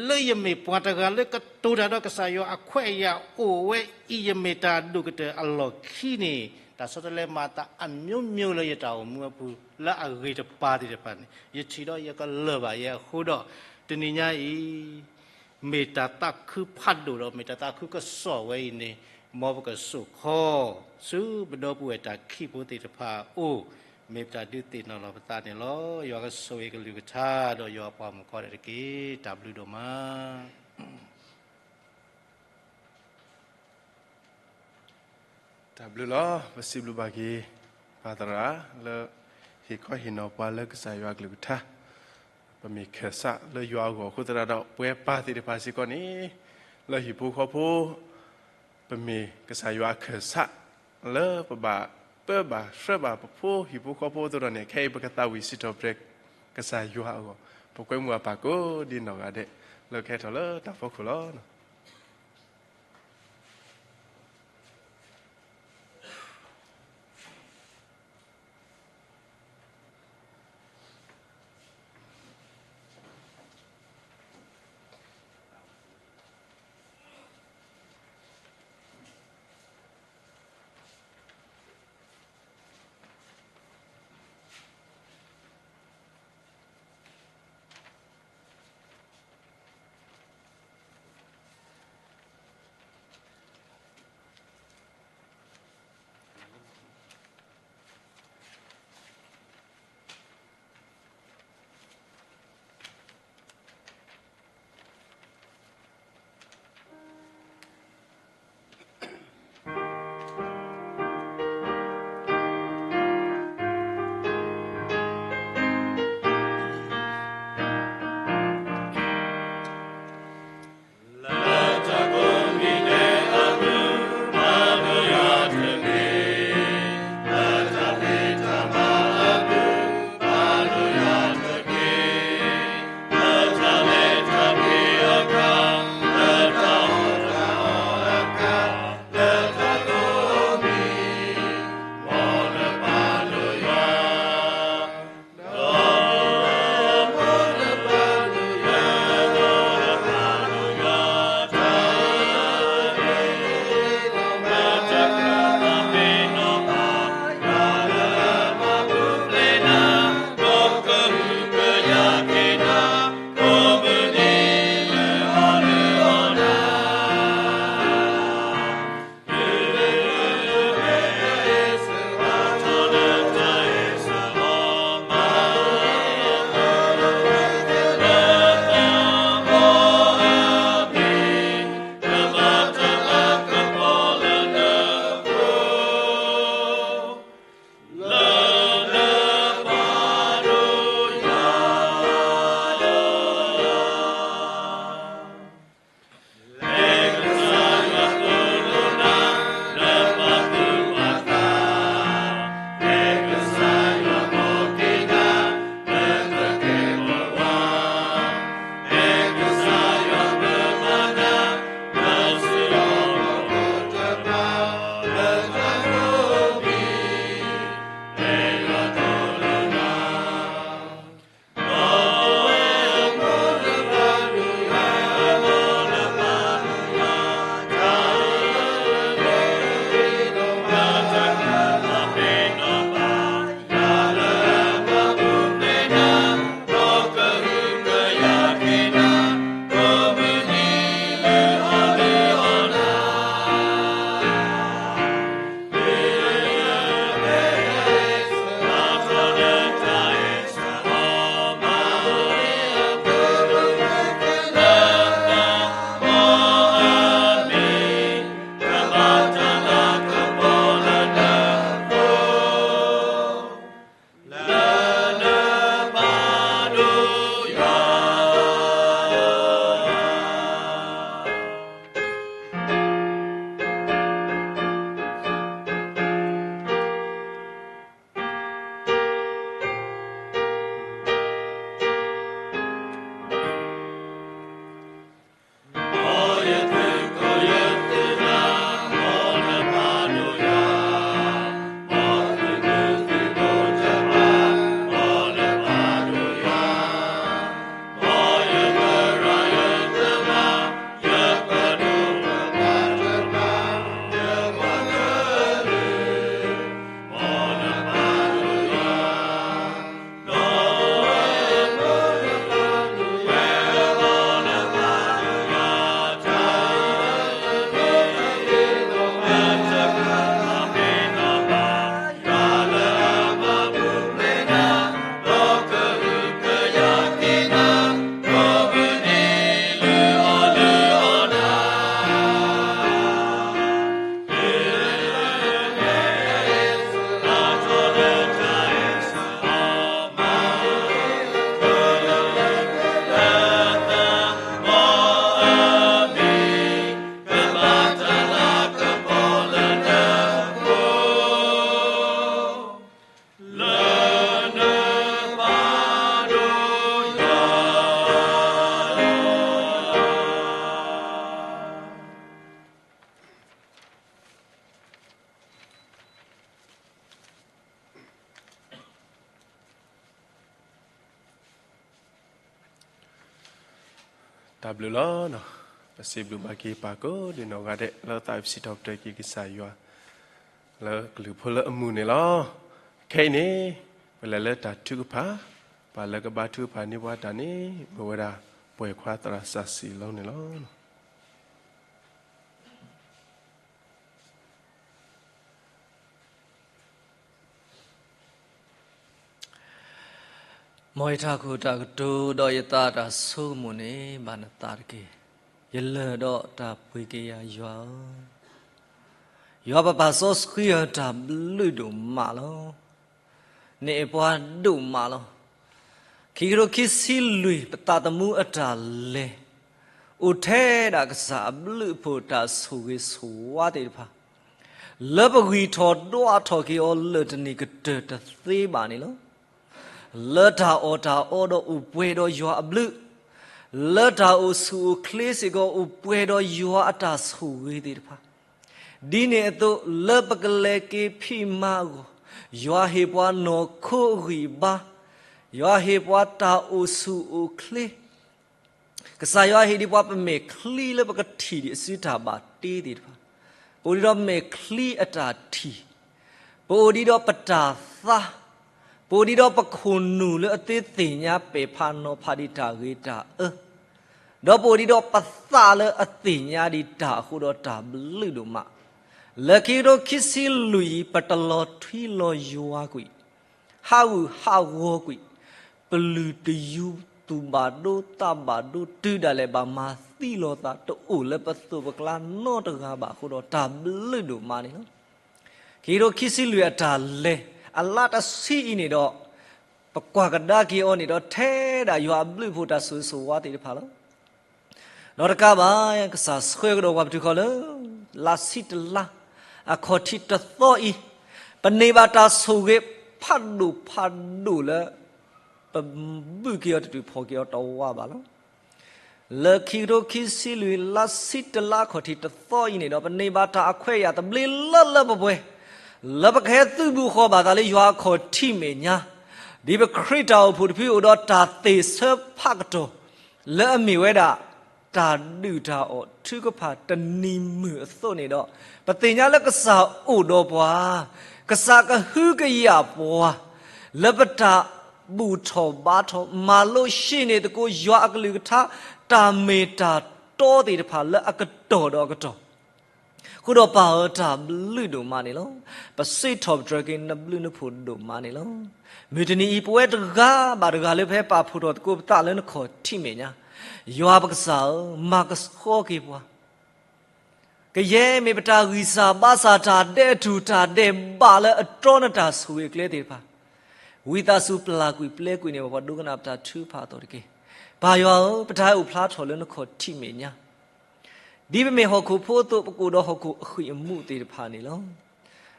လၢယမ့ၢ်ပှၤတဂၤလၢကတိၤတၢ်ဒီးကစၢ်ယွၤအခွဲးအယာ်အိၣ်ဝဲအံၤ ယမ့ၢ်တၢ်အဒိၣ်ကတၢၢ်အလီၢ်ခံန့ၣ် တၢ်ဆီတလဲမၤအသးအမျိုးမျိုးလၢယတၢ်အိၣ်မူအပူၤ လၢအဂ့ၤတပၤသ့ၣ်တဖၣ်န့ၣ် ယထံၣ်ဒီးယကလၢၢ်ဘၣ်ယဲအဃိဒီး တနံၤညါအံၤ မ့ၢ်တၢ်သးခုဖးဒိၣ်ဒီး မ့ၢ်တၢ်သးခုကစီၣ်ဝဲအံၤန့ၣ် မ်ပကစိာ်ခီ ဆူပဒီပုၢ်ဝဲၢ်တၢ်ခံးဖိသ့ၣ်တဖၣ်အအိၣ် မ့ၢ်ပတၢ်ဒုးသ့ၣ်နီၣ်လီၤပသးန့ၣ်လီၤ. ယွၤကဆိၣ်ဂ့ၤကလုၢ်ကထါ ဒီးယွၤအပှၤမုၣ်ကီၢ်ဒဲးတက့ၢ်. တၢ်ဘျုးဒိၣ်မး. တၢ်ဘျုးလီၤ. ပစံးဘျုးဘၣ်က့ၤ ပၢ်သရၣ် လၢဟ့ၣ်ခီဟ့ၣ်နီၤပှၤလၢကစၢ်ယွၤကလုၢ်ကထါ, ပမ့ၢ်ခၢၣ်စးလၢယွၤအဂီၢ်အဃိသတးဒီး ပဝဲပၢ်သ့ၣ်တဖၣ်စ့ၢ်ကီးန့ၣ် လၢဟံၣ်ဖိဃီဖိ ပမ့ၢ်ကစၢ်ယွၤအခၢၣ်စး လၢပဘၣ်ပၢဘၣ်ဆှၢဘၣ်ပဖိဟံၣ်ဖိဃီဖိအသိးဒီးန့ၣ် ခဲအံၤပကသးဝံၣ်စံးထီၣ်ပတြၢၤကစၢ်ယွၤအဂီၢ်, ပကွဲမုာ်အပၢ်ကိးဒ်နီၢ်ဂၤဒဲး လၢကဟဲထီၣ်လၢတၢ်ဖီခိၣ်လီၤ. တၢ်ဘျုးလီၤ. ပစံးဘျုးဘၣ်က့ၤပၢ်ကိးဒံနီၢ်ဂၤဒဲး လၢသးဝံၣ်ပစံးထီၣ်ပတြၢၤက့ၤကစၢ်ယွၤ လၢကလုၢ်ဖိလၢအမုာ်န့ၣ်လီၤ. ခဲအံၤန့ၣ် ပလဲၤလၢတၢ်ထုကဖၣ်, ပှၤလၢကဘါထုကဖၣ်န့ၢ်ပှၤတၢ်န့ၣ် မ့ၢ်ဝဲဒၣ် ပှဲၤခွါသရၣ်စီဆှံအလိၤန့ၣ်လီၤ. မ်ယထးခိၣ်တၢ်ကတိၤ ဒီးယသးတၢ်ဆိကမိၣ်န့ၣ် ဘၣ်နသးတက့ၢ်. ယလၢၢ်ဒီးတၢ်ပှ့ၤက့ၤယၤယွၤဧၢ, ယွၤပပၢ်စီဆှံဧၢ, တၢ်ဘျုးဒိၣ်မးလီၤ. နအဲၣ်ပှၤဒိၣ်မးလီၤ. ခံကထိခံဆံလွံၢ် ပသးသမူအတၢ်လဲၤ အိၣ်ထဲဒၣ်ကစၢ်အဘျုးအဖှိၣ် တၢ်ဆိၣ်ဂ့ၤဆိၣ်ဝါသ့ၣ်တဖၣ် လၢပဂံၢ်ထီၣ်ဒွးထီၣ်က့ၤအီၤလၢာ်တန့ၢ်ကတၢၢ်တသ့ဘၣ်န့ၣ်လီၤ. လၢတၢ်အီၣ်တၢ်အီဒီးအိၣ်ပှဲၤဒီးယွၤအဘျုး, လၢတၢ်အိၣ်ဆူၣ်အိၣ်ချ့စ့ၢ်ကီး အိၣ်ပှဲၤဒီးယွၤအတၢ်ဆိၣ်ဂ့ၤသ့ၣ်တဖၣ် ဒ်န့ၣ်အသိး လၢပကလဲၤက့ၤဖံးမၤအဂီၢ် ယွၤဟ့ၣ်ပှၤနီၢ်ခိအဂံၢ်အဘါ, ယွၤဟ့ၣ်ပှၤတၢ်အိၣ်ဆူၣ်အိၣ်ချ့, ကစၢ်ယွၤဟ့ၣ်ဒံးပှၤပမဲာ်ချံလၢပကထံၣ်ဒံးအစုတၢ်ဘၣ်တ့သ့ၣ်တဖၣ်, ပအိၣ်ဒံးဒီးမဲာ်ချံအတၢ်ထံၣ်, ပအိၣ်ဒံးဒီးပတၢ်သါ, ပအိၣ်ဒံးဒီးပခိၣ်နူာ်လၢအသ့သ့ၣ်ညါပဲာ်ဖးနီၤဖးဒံးတၢ်ဂ့ၤတၢ်အၢ ဒီးပအိၣ်ဒံးဒီးပသးလၢအသ့ၣ်ညါဒံးတၢ်အဃိဒီးတၢ်ဘျုးဒိၣ်မး, လၢခံကထိခံဆံလွံၢ်အံၤ ပတလီၤထွံလီၤယွၤကွံာ်, ဟးဂူာ်ဟးဂီၤကွံာ်, ပလုၢ်တယူၤသူၣ်ဘၣ်ဒိသးဘၣ်ဒိ တုၤဒၣ်လဲာ်ဘၣ်မၤသံလီၤသး တအိၣ်လၢပသိးပကျါနီတဂၤဘၣ်အဃိဒီးတၢ်ဘျုးဒိၣ်မးန့ၣ်လီၤ. ခံကထိခံဆံလွံၢ်အတၢ်လဲၤ အလါတဆံအံၤန့ၣ်ဒီး ပကွၢ်ကဒါက့ၤအီၤန့ၣ်ဒီး ထဲဒၣ်ယွၤအဘျုးအဖှိၣ်တၢ်ဆိၣ်ဂ့ၤဆိၣ်ဝါသ့ၣ်တဖၣ်လီၤ. ဒီးတကးဘၣ် ကစၢ်ဆှၢကဒီးပှၤပတုၤခီလၢ လါဆံတလါ အခီၣ်ထံးတသီအံၤ, ပန့ၢ်ဘၣ်တၢ်ဆိၣ်ဂ့ၤဖးဒိၣ်ဖးဒိၣ်လၢ ပဘုၣ်က့ၤအီၤတတုၤဖီၣ်က့ၤအီၤတဝးဘၣ်လီၤ. လၢခံကထိခံဆံလွံၢ် လါဆံတလါ အခီၣ်ထံးတသီအံၤန့ၣ်ဒီး ပန့ၢ်ဘၣ်တၢ်အခွဲးအယာ်သဘျ့လၢလၢပှဲၤပှဲၤ လၢပကဟဲသုးဘူးဃီၤဘၣ်သးလၢယွၤအခီၣ်ထံးမဲာ်ညါ, ဒ်ပခရံာ်တၢ်အိၣ်ဖှိၣ်တဖုအိၣ်ဒီးတၢ်သ့ၣ်ဆၢဖးကတီၢ် လၢအမ့ၢ်ဝဲဒၣ် တၢ်ဒုၣ်တၢ်အီၣ်ထုကဖၣ်တနံၤမုၢ်အသိးန့ၣ်ဒီး, ပသ့ၣ်ညါလၢကစၢ်အိၣ်ဒီးပှၤ, ကစၢ်ကဟုကယာ်ပှၤ, လၢပတၢ်ဘူၣ်ထီၣ်ဘါထီၣ် မၤလိဟံးန့ၢ်သကိးယွၤအကလုၢ်ကထါ တၢ်မ့ၢ်တၢ်တီသ့ၣ်တဖၣ်လၢအကတီၢ်ဒီးအကတီၢ် ဃုာ်ဒီးပၢ်ဧၢ, တၢ်ဘျုးဒိၣ်မးန့ၣ်လီၤ. ပစံးထီၣ်ပတြၢၤက့ၤနဘျုးနဖှိၣ်ဒိၣ်မးန့ၣ်လီၤ. မုၢ်တနံၤအံၤ ပဝဲတဂၤဘၣ်တဂၤလၢပဟဲပာ်ဖှိၣ်ထီၣ်သကိးပသးလၢနခီၣ်ထံးမဲာ်ညါ, ယွၤပကစၢ်ဧၢ, မၤကဆှီက့ၤပှၤ ကယဲၢ်မ့ၢ်ပတၢ်ဂံၢ်စၢ်ဘါစၢ် တၢ်ဒဲးထူၣ်တၢ်ဒဲးဘးလၢအတြီနတၢ်ဆိၣ်ဂ့ၤအကျဲသ့ၣ်တဖၣ်, ဝံသးစူၤပျၢ်ကွံာ်ပျဲကွံာ်န့ၢ်ပှၤ ပှၤဒိကနၣ်ပတၢ်ထုကဖၣ်အသိးတက့ၢ်. ပၢ်ယွၤဧၢ, ပတၢ်အိၣ်ဖျါထီၣ်လၢနခီၣ်ထံးမဲာ်ညါ ဒ်ပမ့ၢ်ဟီၣ်ခိၣ်ဖိအသိး ပကအိၣ်ဒီးဟီၣ်ခိၣ်အဃံၢ်အမူးသ့ၣ်တဖၣ်န့ၣ်လီၤ.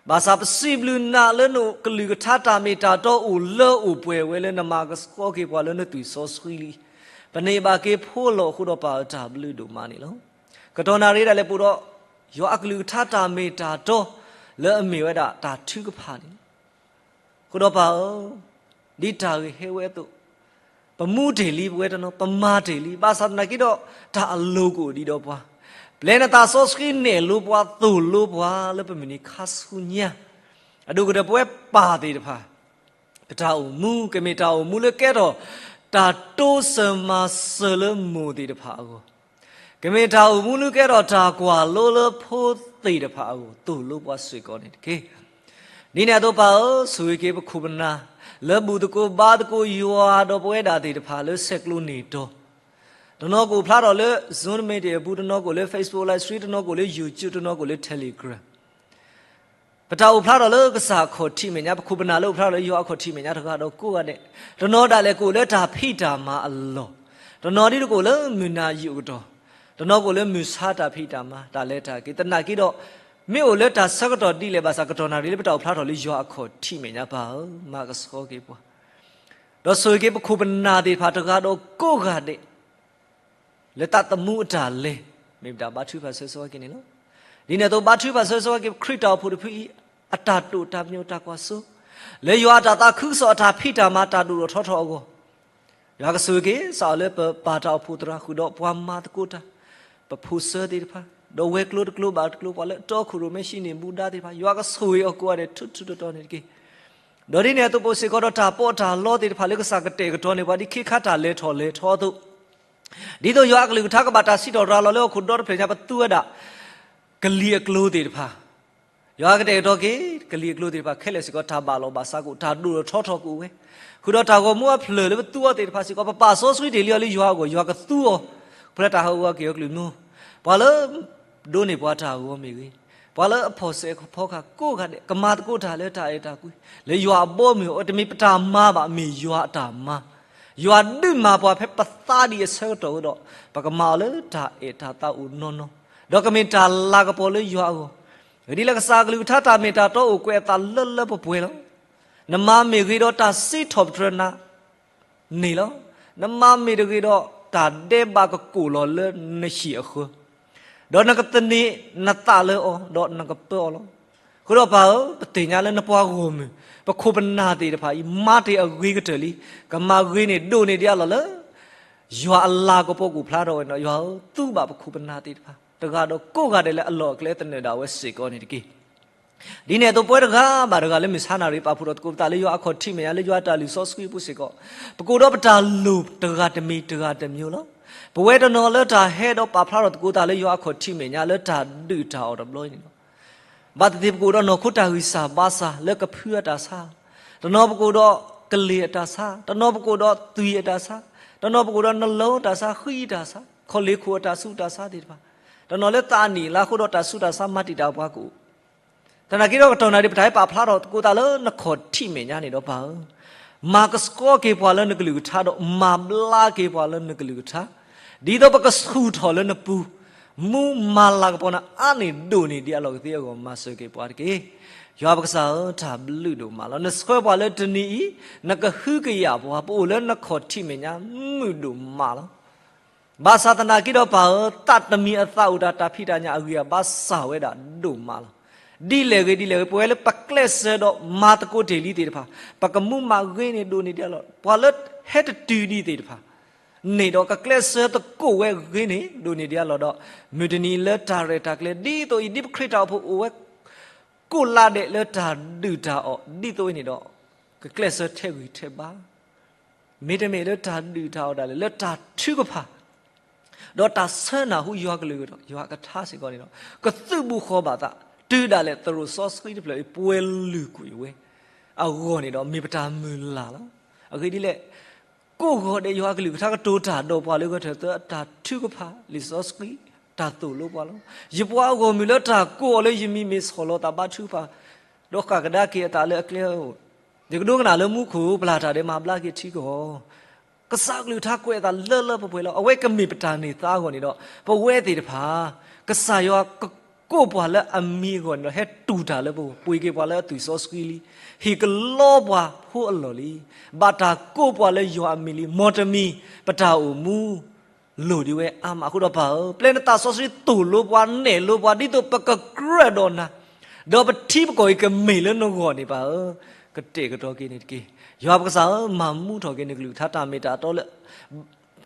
ဘၣ်ဆၣ်ပစံးဘျုးနၤလၢနကလုၢ်ကထါတၢ်မ့ၢ်တၢ်တီအိၣ်လၢအိၣ်ပှဲၤဝဲလၢနမၤကဆှီက့ၤပှၤလၢနသွံၣ်စီဆှံလံ. ပန့ၢ်ဘၣ်က့ၤဖိလီၤအဃိဒီးပၢ်ဧၢ တၢ်ဘျုးဒိၣ်မးန့ၣ်လီၤ. ကတီၢ်နၣ်ရံၣ်ဒၣ်လဲာ်ပအိၣ်ဒီး ယွၤအကလုၢ်ကထါတၢ်မ့ၢ်တၢ်တီ လၢအမ့ၢ်ဝဲဒၣ်တၢ်ထုကဖၣ်န့ၣ်လီၤ. အဃိဒီးပၢ်ဧၢ, ဒ်တၢ်ဂ့ၢ်ဟဲဝဲအသိး, ပမူတ့ၢ်လံပဝဲတနီၤ, ပမၤတ့ၢ်လံ, ဘၣ်ဆၣ်သနာ်က့ဒီး တၢ်အလိၤကအိၣ်ဒံးဒီးပှၤ, ပျဲနသးစီဆှံနဲၣ်လိပှၤ သိၣ်လိပှၤလၢပမုၢ်နံၤခါဆူညါ, အဒိၣ်ကတၢၢ်ပဝဲပၢ်သ့ၣ်တဖၣ် ပတၢ်အိၣ်မူ ကမ့ၢ်တၢ်အိၣ်မူလၢကဲထီၣ် တၢ်တိစၢၤမၤစၢၤလၢမိၢ်သ့ၣ်တဖၣ်အဂီၢ်, ကမ့ၢ်တၢ်အိၣ်မူလၢကဲထီၣ်တၢ်ကွၢ်လိလၢဖိသ့ၣ်တဖၣ်အဂီၢ် သိၣ်လိပှၤစ့ၢ်ကီးန့ၣ်တက့ၢ်. ဒ်န့ၣ်အသိးပၢ်ဧၢ, ဆိၣ်ဂ့ၤက့ၤပခိၣ်ပနၢ် လၢဘူၣ်သကိးဘါသကိးယွၤဒီးပဝဲဒၣ်သ့ၣ်တဖၣ်လၢဆဲးကျိးန့ၢ်တီၤ, တနီၤကအိၣ်ဖျါထီၣ်လၢ Zoom meeting အပူၤ, တနီၤကအိၣ်လၢ Facebook Live Stream, တနီၤကအိၣ်လၢ YouTube, တနီၤကအိၣ်လၢ Telegram. ပတၢ်အိၣ်ဖျါထီၣ်လၢကစၢ်အခီၣ်ထံးမဲာ်ညါ, ပခိၣ်ပနၢ်လၢအိၣ်ဖျါထီၣ်လၢယွၤအခီၣ်ထံးမဲာ်ညါတဂၤဒီးကိးဂၤဒဲး, တနီၤဒၣ်လဲာ်ကအိၣ်လၢတၢ်ဖံးတၢ်မၤအလီၢ်, တနီၤဒ်တကအိၣ်လၢမုၢ်နၤယိာ်ကတီၢ်, တနီၤကအိၣ်လၢမုၢ်ဆါတၢ်ဖံးတၢ်မၤ တၢ်လဲၤတၢ်က့ၤ, သနာ်က့ဒီး မ့ၢ်အိၣ်လၢတၢ်ဆၢကတီၢ်ဒ်လဲၣ်ဘၣ်ဆၣ် ကတီၢ်နၣ်ရံၣ်လၢပတၢ်အိၣ်ဖျါထီၣ်လၢယွၤအခီၣ်ထံးမဲာ်ညါပၢ်ဧၢ, မၤကဆှီက့ၤပှၤ, ဒီးဆိၣ်ဂ့ၤက့ၤပခိၣ်ပနၢ်သ့ၣ်တဖၣ်တဂၤဒီးကိးဂၤဒဲး လၢသးသမူအတၢ်လဲၤ မ့ၢ်ပတၢ်ဘါထုကဖၣ်ဆၢဂ့ၤဆၢဝါက့ၤန့ၣ်လီၤ. ဒ်န့ၣ်အသိး ဘါထုကဖၣ်ဆၢဂ့ၤဆၢဝါက့ၤ ပခရံာ်တၢ်အိၣ်ဖှိၣ်တဖုအံၤ အတၢ်တိာ်တၢ်ပညိၣ်တၢ်ကွၢ်စိ, လၢယွၤအတၢ်သးခုကစီၣ်အတၢ်ဖံးတၢ်မၤတၢ်ဒိၣ်ထီၣ်ထီထီၣ်အဂီၢ်, ယွၤကဆိၣ်ဂ့ၤက့ၤ စးထီၣ်လၢပပၢ်တၢ်အိၣ်ဖှိၣ်သရၣ်ဃုာ်ဒီးပှၤမၤသကိးတၢ်, ပဖိဆၢသ့ၣ်တဖၣ်, ဒီးဝဲၤကျိၤတကျိၤဘၣ်တကျိၤ ပှၤလၢအတီခိၣ်ရိၣ်မဲ ဟံးန့ၢ်ဘူဒါသ့ၣ်တဖၣ် ယွၤကဆိၣ်ဂ့ၤအီၤကိးဂၤဒဲး ထူထူတီတီန့ၣ်တက့ၢ်. ဒီးဒ်န့ၣ်အသိး ပအိၣ်စ့ၢ်ကီးဒီးတၢ်ပီးတၢ်လီသ့ၣ်တဖၣ်လၢကစၢ်ကတဲာ်ကတီၤန့ၢ်ပှၤ ဒ်ခ့ခါတၢ်လဲၤထီၣ်လဲၤထီအသိး, ဒ်သိးယွၤအကလုၢ်ကထါကဘၣ်တၢ်စံးထီၣ်ရၤလီၤလၢဟီၣ်ခိၣ်ဒီတဖျၢၣ်ညါ ပသူဝဲဒၣ် ကလံၤအကျိၤသ့ၣ်တဖၣ်, ယွၤကတဲာ်ကတီၤက့ၤ ကလံၤအကျိၤသ့ၣ်တဖၣ်ခဲလၢာ်စ့ၢ်ကီး တၢ်ဘၣ်လီၤဘၣ်စးကအိၣ် တၢ်ဒိၣ်ထီၣ်ထီထီၣ်ကအိၣ်ဝဲ, ဃုာ်ဒီးတၢ်ဂီၤမူအဖျၢၣ်လၢပသူအီၤသ့ၣ်တဖၣ်စ့ၢ်ကီး ပပာ်စီဆှံတ့ၢ်လံအီၤလၢယွၤအဂီၢ် ယွၤကသူအီၤ, ဖဲတၢ်ဟးဂူာ်ဟးက့ၤအီၤကလုၢ်မူ, ပှၤလၢ ဒိးန့ၢ်ပှၤတၢ်ဂီၤမ့ၢ်ဂ့ၤ, ပှၤလၢအဖီၣ်စဲးဖီကဟၣ်ကိးဂၤဒဲး ကမၤသကိးတၢ်လၢတၢ်အဲၣ်တၢ်ကွံ, လၢယွၤအဘီအမုၢ်အအိၣ် တမ့ၢ်ပတၢ်မၤဘၣ် မ့ၢ်ယွၤအတၢ်မၤ, ယွၤဒုးမၤပှၤဖဲပသါဒံးအဆၢကတီၢ်ဝဲဒီး ပကမၤအီၤလၢတၢ်အဲၣ်တၢ်သးအိၣ်နီၢ်နီၢ်, ဒီးကမ့ၢ်တၢ်လၤကပီၤလၢယွၤအဂီၢ်, ဒ်လဲၣ်ကစၢ်အကလုၢ်ကထါတၢ်မ့ၢ်တၢ်တီအိၣ်ကွဲးအသးလၢလၢပှဲၤပှဲၤလီၤ. နမၤမ့ၢ်ဂ့ၤဒီးတၢ်စံးထီၣ်ပတြၢၤနၤ န့ၣ်လီၤ. နမၤမ့ၢ်တဂ့ၤဒီး တၢ်ဒဲးဘးကကိၣ်လီၤလၢနဟံၣ်အဃၢၤ, ဒီးနကသန့ၤနသးလၢအီၤ ဒီးနကပၢအီၤလီၤ. အဃိဒီးပၢ်ဧၢ, ပသ့ၣ်ညါလၢနပှၤဂီၢ်မုၢ် ပခိၣ်ပနၢ်သ့ၣ်တဖၣ်အံၤ မၤတ့ၢ်အဂ့ၤကတၢၢ်လံ, ကမၤဂ့ၤန့ၢ်ဒိၣ်န့ၢ်ဒံးအလီၢ်လၢ ယွၤအလၤကပီၤကအိၣ်ဖျါထီၣ်ဝဲန့ၣ်ဒီး ယွၤဧၢ, သူဘၣ်ပခိၣ်ပနၢ်သ့ၣ်တဖၣ် တဂၤဒီးကိးဂၤဒဲးလၢအလီၢ်အကျဲသနၢၣ်ဒၣ်ဝဲစ့ၢ်ကီးန့ၣ်တက့ၢ်. ဒ်န့ၣ်အသိး ပဝဲတဂၤဘၣ်တဂၤလၢမုၢ်ဆါနၣ်ရံၣ် ပာ်ဖှိၣ်ထီၣ်သကိးပသးလၢယွၤအခီၣ်ထံးမဲာ်ညါ လၢယွၤတၢ်လုၢ်စီဆှံအပူၤစ့ၢ်ကီး, ပကအိၣ်ဒီးပတၢ်လိၣ်တဂၤတမံၤတဂၤတမံၤလီၤ. ပဝဲတနီၤလၢတၢ်ဟဲဒီးပာ်ဖျါထီၣ်သကိးသးလၢယွၤအခီၣ်ထံးမဲာ်ညါ လၢတၢ်ဒုၣ်တၢ်အီၣ်တဘျီအံၤန့ၣ်လီၤ. ဘၣ်သ့ၣ်သ့ၣ်ပကအိၣ်ဒီးနီၢ်ခိတၢ်ဂံၢ်စၢ်ဘါစၢ်လၢကဖုအတၢ်ဆါ, တနီၤပကအိၣ်ဒီးကလ့ၢ်အတၢ်ဆါ, တနီၤပကအိၣ်ဒီးသွံၣ်အတၢ်ဆါ, တနီၤပကအိၣ်ဒီးနလီတၢ်ဆါ, ဃံအတၢ်ဆါ, ခီၣ်လ့ၣ်ခိၣ်အတၢ်ဆူးတၢ်ဆါသ့ၣ်တဖၣ်, တနီၤလၢသးနံၣ်လါဃိဒီးတၢ်ဆူးတၢ်ဆါမၤတံာ်တာ်ပှၤကအိၣ် သနာ်က့ဒီးကတီၢ်နၣ်ရံၣ် ပတၢ်ဟဲပာ်ဖျါထီၣ်သကိးသးလၢနခီၣ်ထံးမဲာ်ညါန့ၣ်ဒီးပၢ်ဧၢ, မၤကဆှီက့ၤပှၤလၢနကလုၢ်ကထါဒီးမၤဘျါက့ၤပှၤလၢနကလုၢ်ကထါ, ဒ်သိးပကဆူၣ်ထီၣ်လၢနပူၤ, မူမၤလၤကပီၤနၤအါန့ၢ်ဒိၣ်န့ၢ်ဒံးအလီၢ်ကသ့အဂီၢ် မၤစၢၤက့ၤပှၤတက့ၢ်. ယွၤပကစၢ်ဧၢ, တၢ်ဘျုးဒိၣ်မးလီၤ. နဆှၢပှၤလၢတနံၤအံၤ, နကဟုကယာ်ပှၤ, ပအိၣ်လၢနခီၣ်ထံးမဲာ်ညါ မုာ်ဒိၣ်မးလီၤ. ဘၣ်ဆၣ်သနာ်က့ဒီးပၢ်ဧၢ, သးတမံၤအသးအိၣ်တၢ် တၢ်ဖံးတၢ်ညၣ်အဂံၢ်အဘါစၢ်ဝဲဒၣ်ဒိၣ်မးလီၤ. ဒ်လဲၣ်ဂ့ၤဒ်လဲၣ်ဂ့ၤ ပဝဲလၢပကျဲးစၢးဒီးမၤသကိးတ့ၢ်လံသ့ၣ်တဖၣ်, ပကမူမးဂ့ၤန့ၢ်ဒိၣ်န့ၢ်ဒံးအလီၢ်, ပှၤလၢဟဲတတုၤဒံးသ့ၣ်တဖၣ်န့ၣ်ဒီး ကကျဲးစၢးသကိးဝဲဂ့ၤန့ၢ်ဒိၣ်န့ၢ်ဒံးအလီၢ်ဒီး မုၢ်တနံၤလၢတၢ်ရဲၣ်တၢ်ကျဲၤဒ်သိးအံၤ ဒ်ပခရံာ်တၢ်အိၣ်ဖှိၣ်အိၣ်ဝဲ ကိးလါဒဲးလၢတၢ်ဒုၣ်တၢ်အီၣ်ဒ်သိးအံၤန့ၣ်ဒီး ကကျဲးစၢးထဲးဂံၢ်ထဲးဘါ မ့တမ့ၢ်လၢတၢ်ဒုၣ်တၢ်အီၣ်ဒၣ်လဲာ် လၢတၢ်ထုကဖၣ် ဒီးတၢ်ဆၢနၢ်ဟူယွၤကလုၢ်ကထါစ့ၢ်ကီးန့ၣ်ဒီး ကသုးဘူးဃီၤဘၣ်သး တုၤဒၣ်လဲာ်သရိာ်စီဆှံတဖျၢၣ်အံၤ ပှဲၤလုၢ်ကွံာ်ဝဲအဂီၢ်န့ၣ်ဒီး မ့ၢ်ပတၢ်မုၢ်လၢ်လီၤ. အဂ့ၢ်ဒ်လဲၣ် ကိးဂီၤဒဲးယွၤအကလုၢ်ကထါကတိၤတၢ်ဒီးပှၤလၢဂဲၤထၢၣ်သၢအတၢ်ထုကဖၣ် လံာ်စီဆှံ တၢ်သိၣ်လိပှၤလီၤ. ယပှၤအဂီၢ်မုၢ်လၢတၢ်ကိးအီၤလၢယမံၤမ့ၢ်ဆီၣ်လီၤသးဘါထုကဖၣ် ဒီးဃၣ်ကဒါက့ၤအသးလၢအကျဲအအိၣ် ယကဒိကနၣ်လၢမူခိၣ် ပျၢ်တၢ်ဒဲးမၤဘျါက့ၤထံကီၢ် ကစၢ်ကလုၢ်ကထါကွဲးအသးလၢလၢပှဲၤပှဲၤလီၤ. အဝဲကမ့ၢ်ပတၢ်န့ၢ်သါအဂီၢ်န့ၣ်ဒီး ပဝဲသ့ၣ်တဖၣ် ကစၢ်ယွၤကကိးပှၤလၢအမံၤအဂီၢ်န့ၣ်ဒီး ဟဲတူၢ်တၢ်လၢပဂီၢ် ပှ့ၤက့ၤပှၤလၢအသွံၣ်စီဆှံလံ, ဟ့ၣ်ကလီပှၤဖိအလီၢ်လံ, ဘၣ်တၢ်ကိးပှၤလၢယွၤအမံၤလံ. မ့တမံၤ ပတၢ်အိၣ်မူ လိၣ်ဒံးဝဲအါမးအဃိဒီးပၢ်ဧၢ, ပျဲနသးစီဆှံသိၣ်လိပှၤနဲၣ်လိပှၤ ဒ်သိးပကကြၢးဒီးနၤ, ဒီးပထံပကီၢ်အံၤကမ့ၢ်လၢနဂီၢ်န့ၣ်ပၢ်ဧၢ, ကတဲာ်ကတီၤက့ၤန့ၣ်တက့ၢ်. ယွၤပကစၢ်ဧၢ, မၤမူထီၣ်က့ၤနကလုၢ်ကထါတၢ်မ့ၢ်တၢ်တီလၢ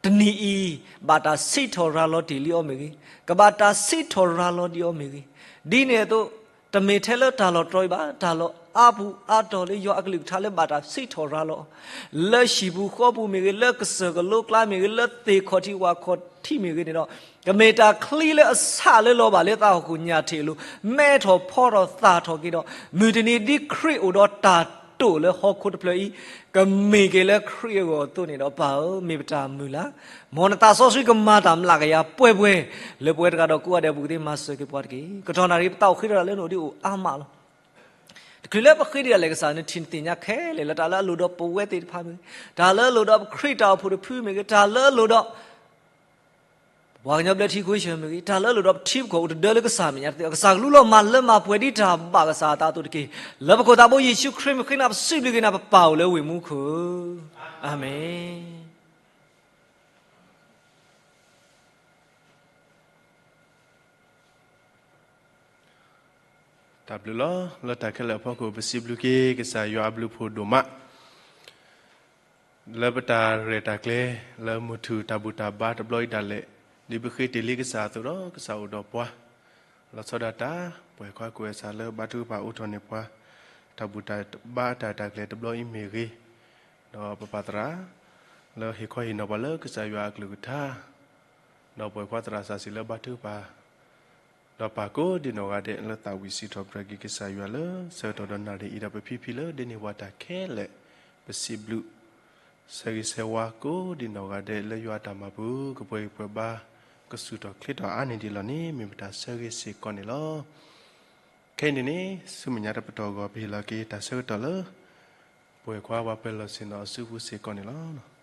တနံၤအံၤ ဘၣ်တၢ်စံးထီၣ်ရၤလီၤတ့ၢ်လံအီၤမ့ၢ်ဂ့ၤ, ကဘၣ်တၢ်စံးထီၣ်ရၤလီၤဒံးအီၤမ့ၢ်ဂ့ၤ, ဒ်န့ၣ်အသိး တမ့ၢ်ထဲလၢတၢ်လီၢ်တတီၤအံၤဘၣ်, တၢ်လီၢ်အါပူၤအါတီၤလၢယွၤအကလုၢ်ကထါလၢဘၣ်တၢ်စံးထီၣ်ရၤလီၤအီၤ, လၢဟံၣ်ပူၤဃီပူၤမ့ၢ်ဂ့ၤ, လၢကစၢၢ်ကလိကျါမ့ၢ်ဂ့ၤ, လၢသ့ၣ်ခီၣ်ထံးဝၣ်ခီၣ်ထံးမ့ၢ်ဂ့ၤန့ၣ်ဒီး, ကမ့ၢ်တၢ်ချံလၢအဆးလၢလီၤဘၣ်လၢသးဟီၣ်ခိၣ်ညၣ်ထံးအလိၤ, မဲထီၣ်ဖီထီၣ်သၣ်ထီၣ်က့ၤဒီး, မုၢ်တနံၤဒ်ခရံာ်အိၣ်ဒီးတၢ်တိာ်လၢဟီၣ်ခိၣ်တဖျၢၣ်အံၤ, ကမ့ၢ်က့ၤလၢခရံာ်အဂီၢ်အသိးန့ၣ်ဒီးပၢ်ဧၢ, မ့ၢ်ပတၢ်မုၢ်လၢ်, မ်နသးစီဆှံကမၤတၢ်မျးကယၤပှဲၤပှဲၤ, လၢပဝဲတဂၤဒီးကိးဂၤဒဲးအပူၤကသ့မၤစၢၤက့ၤပှၤတက့ၢ်. ကတီၢ်နၣ်ရံၣ်ပသးအိၣ်ဃ့တၢ်လၢနအိၣ်ဒံးအိၣ်အါမးလီၤ. တချုးလၢပဃ့ဒံးဒၣ်လဲာ်ကစၢ် နထံၣ်နသ့ၣ်ညါခဲလၢာ်လၢတၢ်လၢအလိၣ်ဒီးပဝဲသ့ၣ်တဖၣ်မ့ၢ်ဂ့ၤ, တၢ်လၢအလိၣ်ဒီးပခရံာ်တၢ်အိၣ်ဖှိၣ်တဖုမ့ၢ်ဂ့ၤ, တၢ်လၢအလိၣ်ဒီး ပှၤကညီဘျၢထံခဝ့ၡၢၣ်မ့ၢ်ဂ့ၤ, တၢ်လၢအလိၣ်ဒီးပထံပကီၢ်အိၣ်တဒၢလၢကစၢ်မဲာ်ညါတသ့, ကစၢ်ကလူလီၤမၤလၢမၤပှဲၤဒ်တၢ်ဘၣ်ကစၢ်အသးအသိးတက့ၢ်. လၢပခိၣ်သးဘိယ့ၣ်ၡူးခရံာ်မ့ၢ်ဃ့နၤ ပစံးဘျုးက့ၤနၤ ပပၢ်အိၣ်လၢဝ့ၢ်မူခိၣ်, အၤမ့ၣ်. တၢ်ဘျုးလီၤ. လၢတၢ်ခဲလၢာ်အဖီခိၣ် ပစံးဘျုးက့ၤကစၢ်ယွၤအဘျုးဖှိၣ်ဒိၣ်မး. လၢပတၢ်ရဲၣ်တၢ်ကျဲၤ လၢမုၢ်ထူၣ်တၢ်ဘူၣ်တၢ်ဘါတဘျီအံၤဒၣ်လဲာ်, ဒ်ပဃ့တ့ၢ်လံကစၢ်အသိးဒီး ကစၢ်အိၣ်ဒီးပှၤ, လီၤဆီဒၣ်တၢ် ပှၤကွၢ်ကွဲၢ်စးလၢဘါထုကဖၣ်အိးထီၣ်န့ၢ်ပှၤ တၢ်ဘူၣ်တၢ်ဘါတၢ်ရဲၣ်တၢ်ကျဲၤတဘျီအံၤမ့ၢ်ဂ့ၤ, ဒီးပပၢ်သရၣ် လၢဟ့ၣ်ခီဟ့ၣ်နီၤပှၤလၢကစၢ်ယွၤအကလုၢ်ကထါ ဒီးပှၤကွၢ်သရၣ်စးစံၤလၢဘါထုကဖၣ် ဒီးပၢ်ကိးဒံနီၢ်ဂၤဒဲး လၢသးဝံၣ်စံးထီၣ်ပတြၢၤက့ၤကစၢ်ယွၤလၢဆၢကတီၢ်ဒီးနၣ်ရံၣ်အံၤဒီးပဖံဖံလၢဒိးန့ၢ်ပှၤတၢ်ခဲလၢာ်, ပစံးဘျုး ဆၢဂ့ၤဆၢဝါကိးဒံနီၢ်ဂၤဒဲးလၢယွၤအတၢ်မၤပူၤ ကပှဲၤဂံၢ်ပှဲၤဘါ ကဆူၣ်ထီၣ်ချ့ထီၣ်အါန့ၢ်ဒံးလီၤန့ၣ် မ့ၢ်ပတၢ်ဆၢဂ့ၤစ့ၢ်ကီးန့ၣ်လီၤ. ခဲအံၤန့ၣ်န့ၣ် ဆူမဲာ်ညါတပတီၢ်အဂီၢ် ပဟ့ၣ်လီၤက့ၤတၢ်ဆၢကတီၢ်လၢ ပဝဲၢ်ခွါပှၤပၢၤလီၢ်ဆ့ၣ်နီၤအစုပူၤစ့ၢ်ကီးန့ၣ်လီၤ.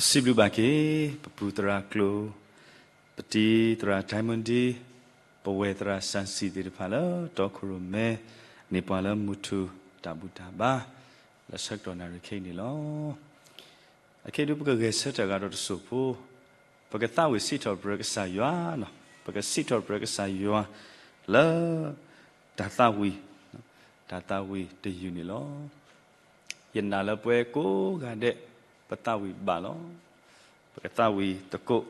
ပစံးဘျုးဘၣ်က့ၤ ပပူၤသရၣ်ကျိၤ, ပတံၤသရၣ်ဒဲမုၣ်ဒံ, ပဝဲၢ်သရၣ်စၣ်စံၤသ့ၣ်တဖၣ်လၢတီခိၣ်ရိၣ်မဲ န့ၢ်ပှၤလၢမုၢ်ထူၣ်တၢ်ဘူၣ်တၢ်ဘါ လၢဆၢကတီၢ်နၣ်ရံၣ်ခဲအံၤန့ၣ်လီၤ. အခဲအံၤဒုးပကဂဲၤဆၢထၢၣ်ဂၤဒီးတစိၢ်ဖိ, ပကသးဝံၣ်စံးထီၣ်ပတြၢၤကစၢ်ယွၤ, ပကစံးထီၣ်ပတြၢၤကစၢ်ယွၤ လၢ တၢ်သးဝံၣ်, တၢ်သးဝံၣ်တယုၢ်န့ၣ်လီၤ. ယနာ်လၢပဝဲကိးဂၤဒဲး ပသးဝံၣ်ဘၣ်လီၤ. ပကသးဝံၣ်သကိး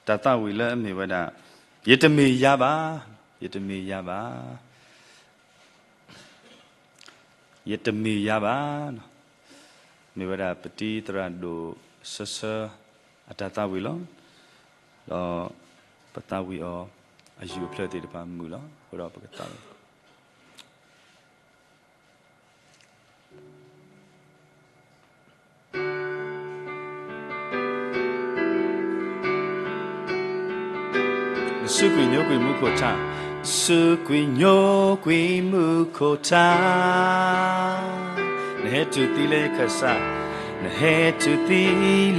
တၢ်သးဝံၣ်လၢအမ့ၢ်ဝဲဒၣ် ယတမ့ၢ်ယၤဘၣ်, ယတမ့ၢ်ယၤဘၣ် ယတမ့ၢ်ယၤဘၣ်, မ့ၢ်ဝဲဒၣ်ပတံၤသရၣ်ဒိၣ်ဆၢဆၢ အတၢ်သးဝံၣ်လီၤ. ဒီးပသးဝံၣ်အီၤ အယူၢ်အဖျၢၣ်သ့ၣ်တဖၣ်မုာ်လီၤ. အဃိဒီးပကသးဝံၣ် နစူးကွံာ်ညိကွံာ်မူခိၣ်ထါ, စူးကွံာ်ညိကွံာ်မူခိၣ်ထါ, နဟဲတုၤသံလၢယခၢၣ်စး, နဟဲတုၤသံ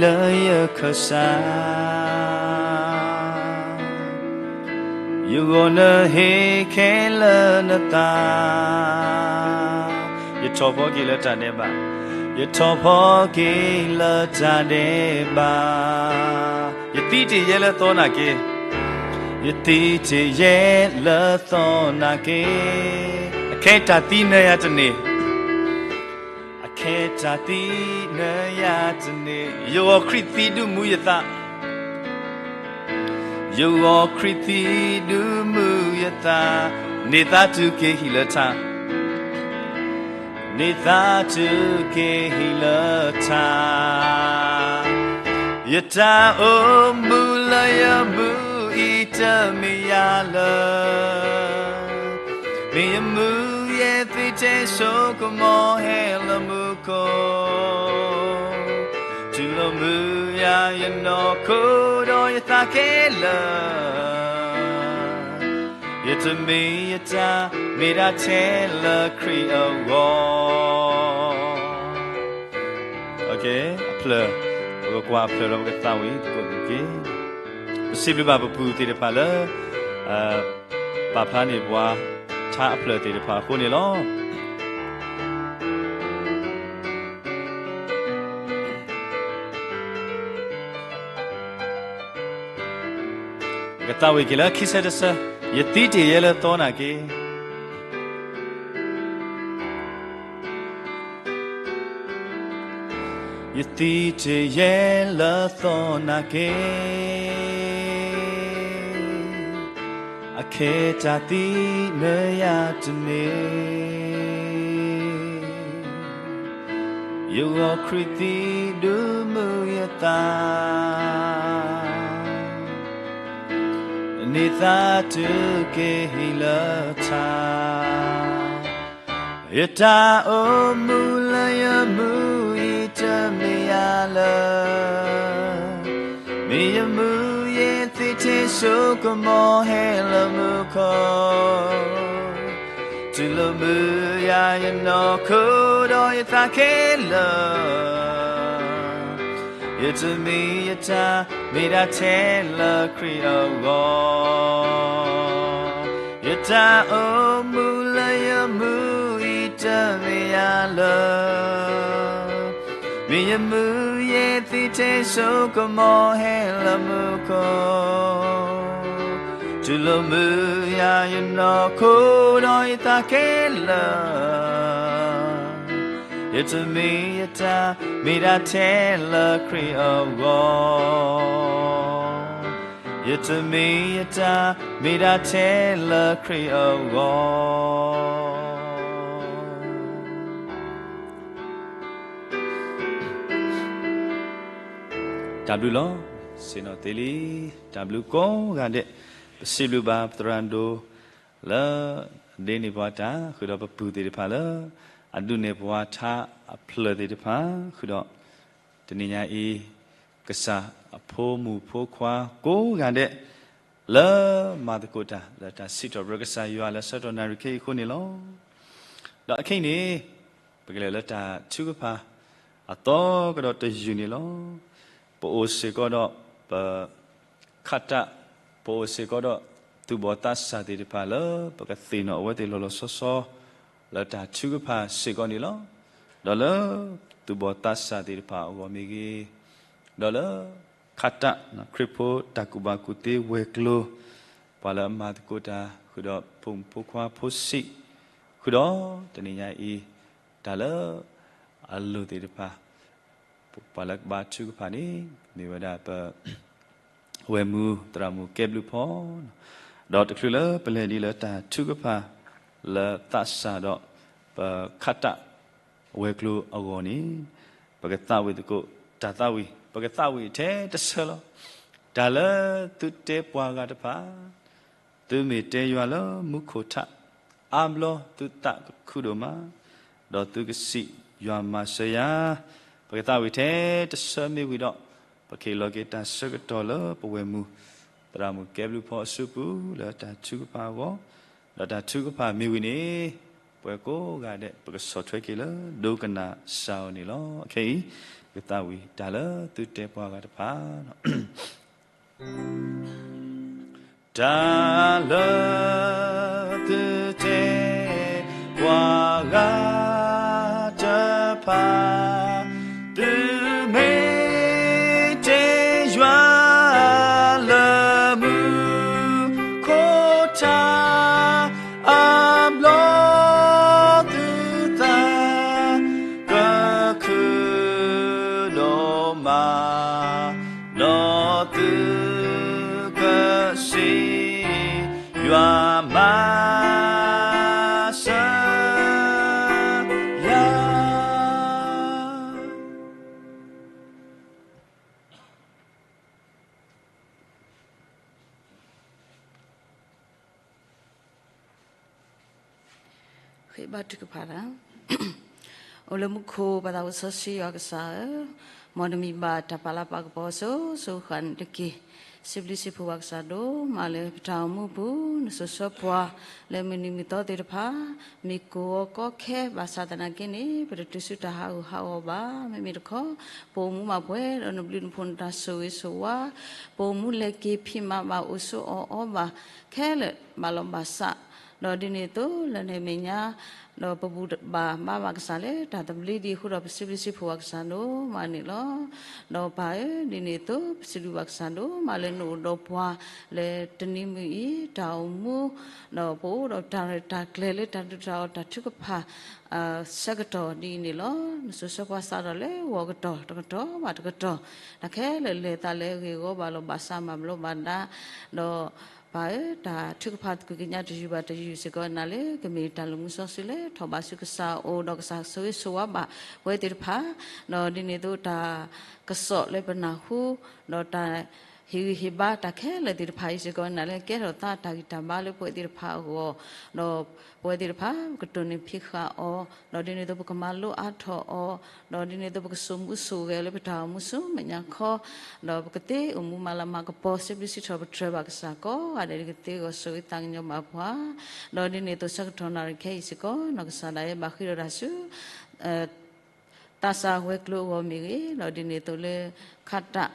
လၢယခၢၣ်စး ယဂီၢ်နဟ့ၣ်ခဲလၢာ်နသး, ယထီၣ်ဖီက့ၤလၢတၢ်ဒဲးဘး, ယထီၣ်ဖီက့ၤလၢတၢ်ဒဲးဘး, ယသံတ့ၢ်ယဲလၢသီနာ်က့, ယသံတ့ၢ်ယဲလၢသီနာ်က့, အခဲတၢ်သံနၢၤယၤတန့ၢ် အခဲတၢ်သံနၢၤယၤတန့ၢ်, ယဂီၢ်ခရံာ်သံဒုးမူယသး, ယဂီၢ်ခရံာ်သံဒုးမူယသး, န့ၢ်သါတုၤက့ၤဟံၣ်လၢထါ, န့ၢ်သါတုၤက့ၤဟံၣ်လၢထါ, ယတၢ်အိၣ်မူလၢယမူအံၤတမ့ၢ်ယၤလၢ မ့ၢ်ယမူယဲသ့ထဲစိကမီၤဟဲလၢမူခိၣ်, တူၢ်လိာ်မူယၤယနီၢ်ခိဒီးယသးခဲလၢာ်, ယတမ့ၢ်ယတၢ်မ့ၢ်ဒၣ်ထဲလၢခရံာ်အဂီၢ် အဖျၢၣ်, ပကကွၢ်အဖျၢၣ်ဒီးပကသးဝံၣ်သကိးတက့ၢ်. ပစံးဘျုးဘၣ်ပပူၤသ့ၣ်တဖၣ်လၢ ပာ်ဖျါန့ၢ်ပှၤ ထါအဖျၢၣ်သ့ၣ်တဖၣ်အဃိန့ၣ်လီၤ. ပကသးဝံၣ်က့ၤလၢခံဆၢတဆၢ, ယသံတ့ၢ်ယဲလၢသီနာ်က့ ယသံတ့ၢ်ယဲလၢသီနာ်က့, အခဲတၢ်သံနၢၤယၤတန့ၢ်, ယဂီၢ်ခရံာ်သံဒုးမူယသး, န့ၢ်သါတုၤက့ၤဟံၣ်လၢထါ ယတၢ်အိၣ်မူလၢယမူအံၤတမ့ၢ်ယၤလၢ မ့ၢ်ယမူယဲသ့ထဲစိကမီၤဟဲလၢမူခိၣ်, တူၢ်လိာ်မူယၤယနီၢ်ခိဒီးယသးခဲလၢာ်, ယတမ့ၢ်ယတၢ်မ့ၢ်ဒၣ်ထဲလၢခရံာ်အဂီၢ်, ယတၢ်အိၣ်မူလၢယမူအံၤတမ့ၢ်ယၤလၢ မ့ၢ်ယမူယဲၢ်သ့ၣ်ထဲဆိကမိၣ်ဟဲလၢမူခိၣ်, တူၢ်လိာ်မူယၤယနီၢ်ခိဒီးယသးခဲလၢာ်, ယတမ့ၢ်ယတၢ် မ့ၢ်ဒၣ်ထဲလၢခရံာ်အဂီၢ်, ယတမ့ၢ်ယတၢ် မ့ၢ်ဒၣ်ထဲလၢခရံာ်အဂီၢ်. တၢ်ဘျုးလီၤ. ဆ့ၣ်နီၤသ့လံ, တၢ်ဘျုးကိးဂၤဒဲး, ပစံးဘျုးဘၣ်ပသရၣ်ဒိၣ် လၢအဒိးန့ၢ်ပှၤတၢ်ဃုာ်ဒီးပပုၢ်သ့ၣ်တဖၣ်လၢ အဒိးန့ၢ်ပှၤထါအဖျၢၣ်သ့ၣ်တဖၣ်ဃုာ်ဒီး တနံၤညါအံၤ ကစၢ်အဖိမုၣ်ဖိခွါကိးဂၤဒဲး လၢမၤသကိးတၢ်လၢတၢ်စံးထီၣ်ပတြၢၤကစၢ်ယွၤလၢဆၢကတီၢ်နၣ်ရံၣ်ခဲအံၤအဃိန့ၣ်လီၤ. ဒီးအခဲအံၤန့ၣ် ပကလဲၤလၢတၢ်ထုကဖၣ် အသီကဒီးတယုၢ်န့ၣ်လီၤ. ပအိၣ်စ့ၢ်ကီးဒီး ပ ခးတၢ်, ပအိၣ်စ့ၢ်ကီးဒီး သူၣ်ဘီၣ်သးစၢ်သ့ၣ်တဖၣ်လၢ ပကသ့ၣ်နီၣ်အဝဲသ့ၣ်လီၤလီၤဆီဆီ လၢတၢ်ထုကဖၣ်စ့ၢ်ကီးန့ၣ်လီၤ. ဒီးလၢသူၣ်ဘီၣ်သးစၢ်သ့ၣ်တဖၣ်အဂီၢ်မ့ၢ်ဂ့ၤ, ဒီးလၢ ခးတၢ် ခရံာ်ဖိတၢ်ကူၣ်ဘၣ်ကူၣ်သ့ဝဲၤကျိၤ, ပှၤလၢအမၤသကိးတၢ်ဃုာ်ဒီးဖိမုၣ်ဖိခွါဖိဆံး, ဃုာ်ဒီးတနံၤညါအံၤ တၢ်လၢအလိၣ်သ့ၣ်တဖၣ် ပှၤလၢကဘါထုကဖၣ်န့ၣ် မ့ၢ်ဝဲဒၣ်ပ ဝဲၢ်မုၢ်သရၣ်မုၣ်ကဲဘျုးဖီ, ဒီးတချုးလၢပလဲၤဒ်လၢတၢ်ထုကဖၣ်လၢသးစၢ်ဒီး ပခးတၢ်ဝဲၤကျိၤအဂီၢ်န့ၣ် ပကသးဝံၣ်သကိး တၢ်သးဝံၣ် ပကသးဝံၣ်ထဲတဆၢလီၤ. တၢ်လၢသုတဲပှၤဂၤတဖၣ် သုမ့ၢ်တဲယွၤလၢမူခိၣ်ထး, အါဘျီသုသးကခုဒိၣ်မး, ဒီးသုကစံးယွၤမၤစၢၤယၤ, ပကသးဝံၣ်ထဲတဆၢမ့ၢ်ဝံၤဒီး ပကဟ့ၣ်လီၤက့ၤတၢ်ဆၢကတီၢ်လၢပဝဲၢ်မုၢ် သရၣ်မုၣ်ကဲဘျုးဖီအစုပူၤ လၢတၢ်ထုကဖၣ်အဂီၢ်, ဒီးတၢ်ထုကဖၣ်မ့ၢ်ဝံၤန့ၣ် ပှၤကိးဂၤဒဲး ပကဆီၣ်ထွဲက့ၤလၢဒိကနၣ်စၢ်အီၤန့ၣ်လီၤ. ခဲအံၤ ပကသးဝံၣ်တၢ်လၢသုတဲပှၤဂၤတဖၣ် တၢ်လၢသုတဲပှၤဂၤတဖၣ်, သုမ့ၢ်တဲယွၤလၢမူခိၣ်ထး, အါဘျီသုသးကခုဒိၣ်မး, ဒီးသုကစံး ယွၤမၤစၢၤယၤ. ဃ့ဘါထုကဖၣ်တၢ်. အိၣ်လၢမူခိၣ်ပၢ်သးစီဆှံယွၤကစၢ်ဧၢ, မ်နမံၤဘၣ်တၢ်ပာ်လၤပာ်ကပီၤစိၤစိၤဃၣ်န့ၣ်တက့ၢ်. စံးဘျုးစံးဖှိၣ်ဘၣ်ကစၢ်ဒိၣ်မးလၢပတၢ်အိၣ်မူပူၤ နစိာ်ဆှၢပှၤလၢမုၢ်နံၤမုၢ်သီသ့ၣ်တဖၣ်, မ့ၢ်ကိးအီၤကီခဲဘၣ်ဆၣ်သနာ်က့န့ၣ် ပတတုၤဆူတၢ်ဟးဂူာ်ဟးဂီၤဘၣ်. မ့မ့ၢ်တခီ ပအိၣ်မူဘၣ်ပှဲၤဒီးနဘျုးနဖှိၣ်နတၢ်ဆိၣ်ဂ့ၤဆိၣ်ဝါ, ပအိၣ်မူလဲၤက့ၤဖံးမၤဘၣ်အိၣ်ဆိးအီၣ်အီဘၣ်ခဲလၢာ် ဘၣ်လီၤဘၣ်စး, ဒီးဒ်န့ၣ်အသိးလၢနမဲာ်ညါ ဒီးပဘူၣ်ဘၣ်ဘါဘၣ်ကစၢ်လၢတၢ်သဘျ့ဒ်အဃိဒီး ပစံးဘျုးစံးဖှိၣ်ဘၣ်ကစၢ်ဒိၣ်မးန့ၣ်လီၤ. ဒီးပၢ်ဧၢ, ဒ်န့ၣ်အသိး ပစံးဘျုးဘၣ်ကစၢ်ဒိၣ်မးလၢနအိၣ်ဒီးပှၤလၢတနံၤမုၢ်အံၤ တၢ်အိၣ်မူ ဒီးပအိၣ်ဒီးတၢ်ရဲၣ်တၢ်ကျဲၤလၢတၢ်ဒုးတၢ်အီၣ်တၢ်ထုကဖၣ် ဆၢကတီၢ်ဒ်အံၤန့ၣ်လီၤ. နစိာ်ဆှၢပှၤစးထီၣ်လၢဂီၤကတီၢ်တကတီၢ်ဘၣ်တကတီၢ်, တၢ်ခဲလၢာ်လဲၤသးလၢအဂ့ၢ်အဂီၢ်ဘၣ်လီၤဘၣ်စးမၤဘျီးဘၣ်ဒါ, ဒီးပၢ်ဧၢ, တၢ်ထုကဖၣ်သကိးကညးတယုၢ်ဘၣ်တယုၢ်စ့ၢ်ကီးနၤလၢ ကမ့ၢ်တၢ်လၢမူစီဆှံလၢထီၣ်ဘးဆူကစၢ်အအိၣ် ဒီးကစၢ်ဆိၣ်ဂ့ၤဆိၣ်ဝါဘၣ်ပဝဲသ့ၣ်တဖၣ်, ဒီးဒ်န့ၣ်အသိးတၢ်ကစီၣ်လၢပနၢ်ဟူ ဒီးတၢ်ဟ့ၣ်ဂံၢ်ဟ့ၣ်ဘါတၢ်ခဲလၢာ်သ့ၣ်တဖၣ်အံၤစ့ၢ်ကီးနၤလၢကဲထီၣ်သးတၢ်ဂံၢ်တၢ်ဘါလၢပဝဲသ့ၣ်တဖၣ်အဂီၢ်, ဒီးပဝဲသ့ၣ်တဖၣ်ကတိၢ်န့ၢ်ဖံးဃာ်အီၤ, ဒီးဒ်န့ၣ်အသိးပကမၤလိအါထီၣ်အီၤ, ဒီးဒ်န့ၣ်အသိးပကစိာ်မူစိာ်ဂဲၤလၢပတၢ်အိၣ်မူဆူမဲာ်ညါခီ, ဒီးပကသ့အိၣ်မူမၤလၤမၤကပီၤစံးဘျုးစံးထီၣ်ပတြၢၤဘၣ်ကစၢ်ကိးဂၤဒဲး ကသ့ဂီၤဆိၣ်ဂ့ၤသးကညီၤဘၣ်ပှၤ, ဒီးဒ်န့ၣ်အသိးဆၢကတီၢ်နၣ်ရံၣ်ခဲအံၤစ့ၢ်ကီး နီၢ်ကစၢ်ဒၣ်ယဲဘၣ်ဃ့ဒီးတၢ်ဆူ သးစၢ်ဝဲၤကျိၤအဂီၢ်မ့ၢ်ဂ့ၤ, ဒီးဒ်န့ၣ်အသိးလၢ ခးတၢ်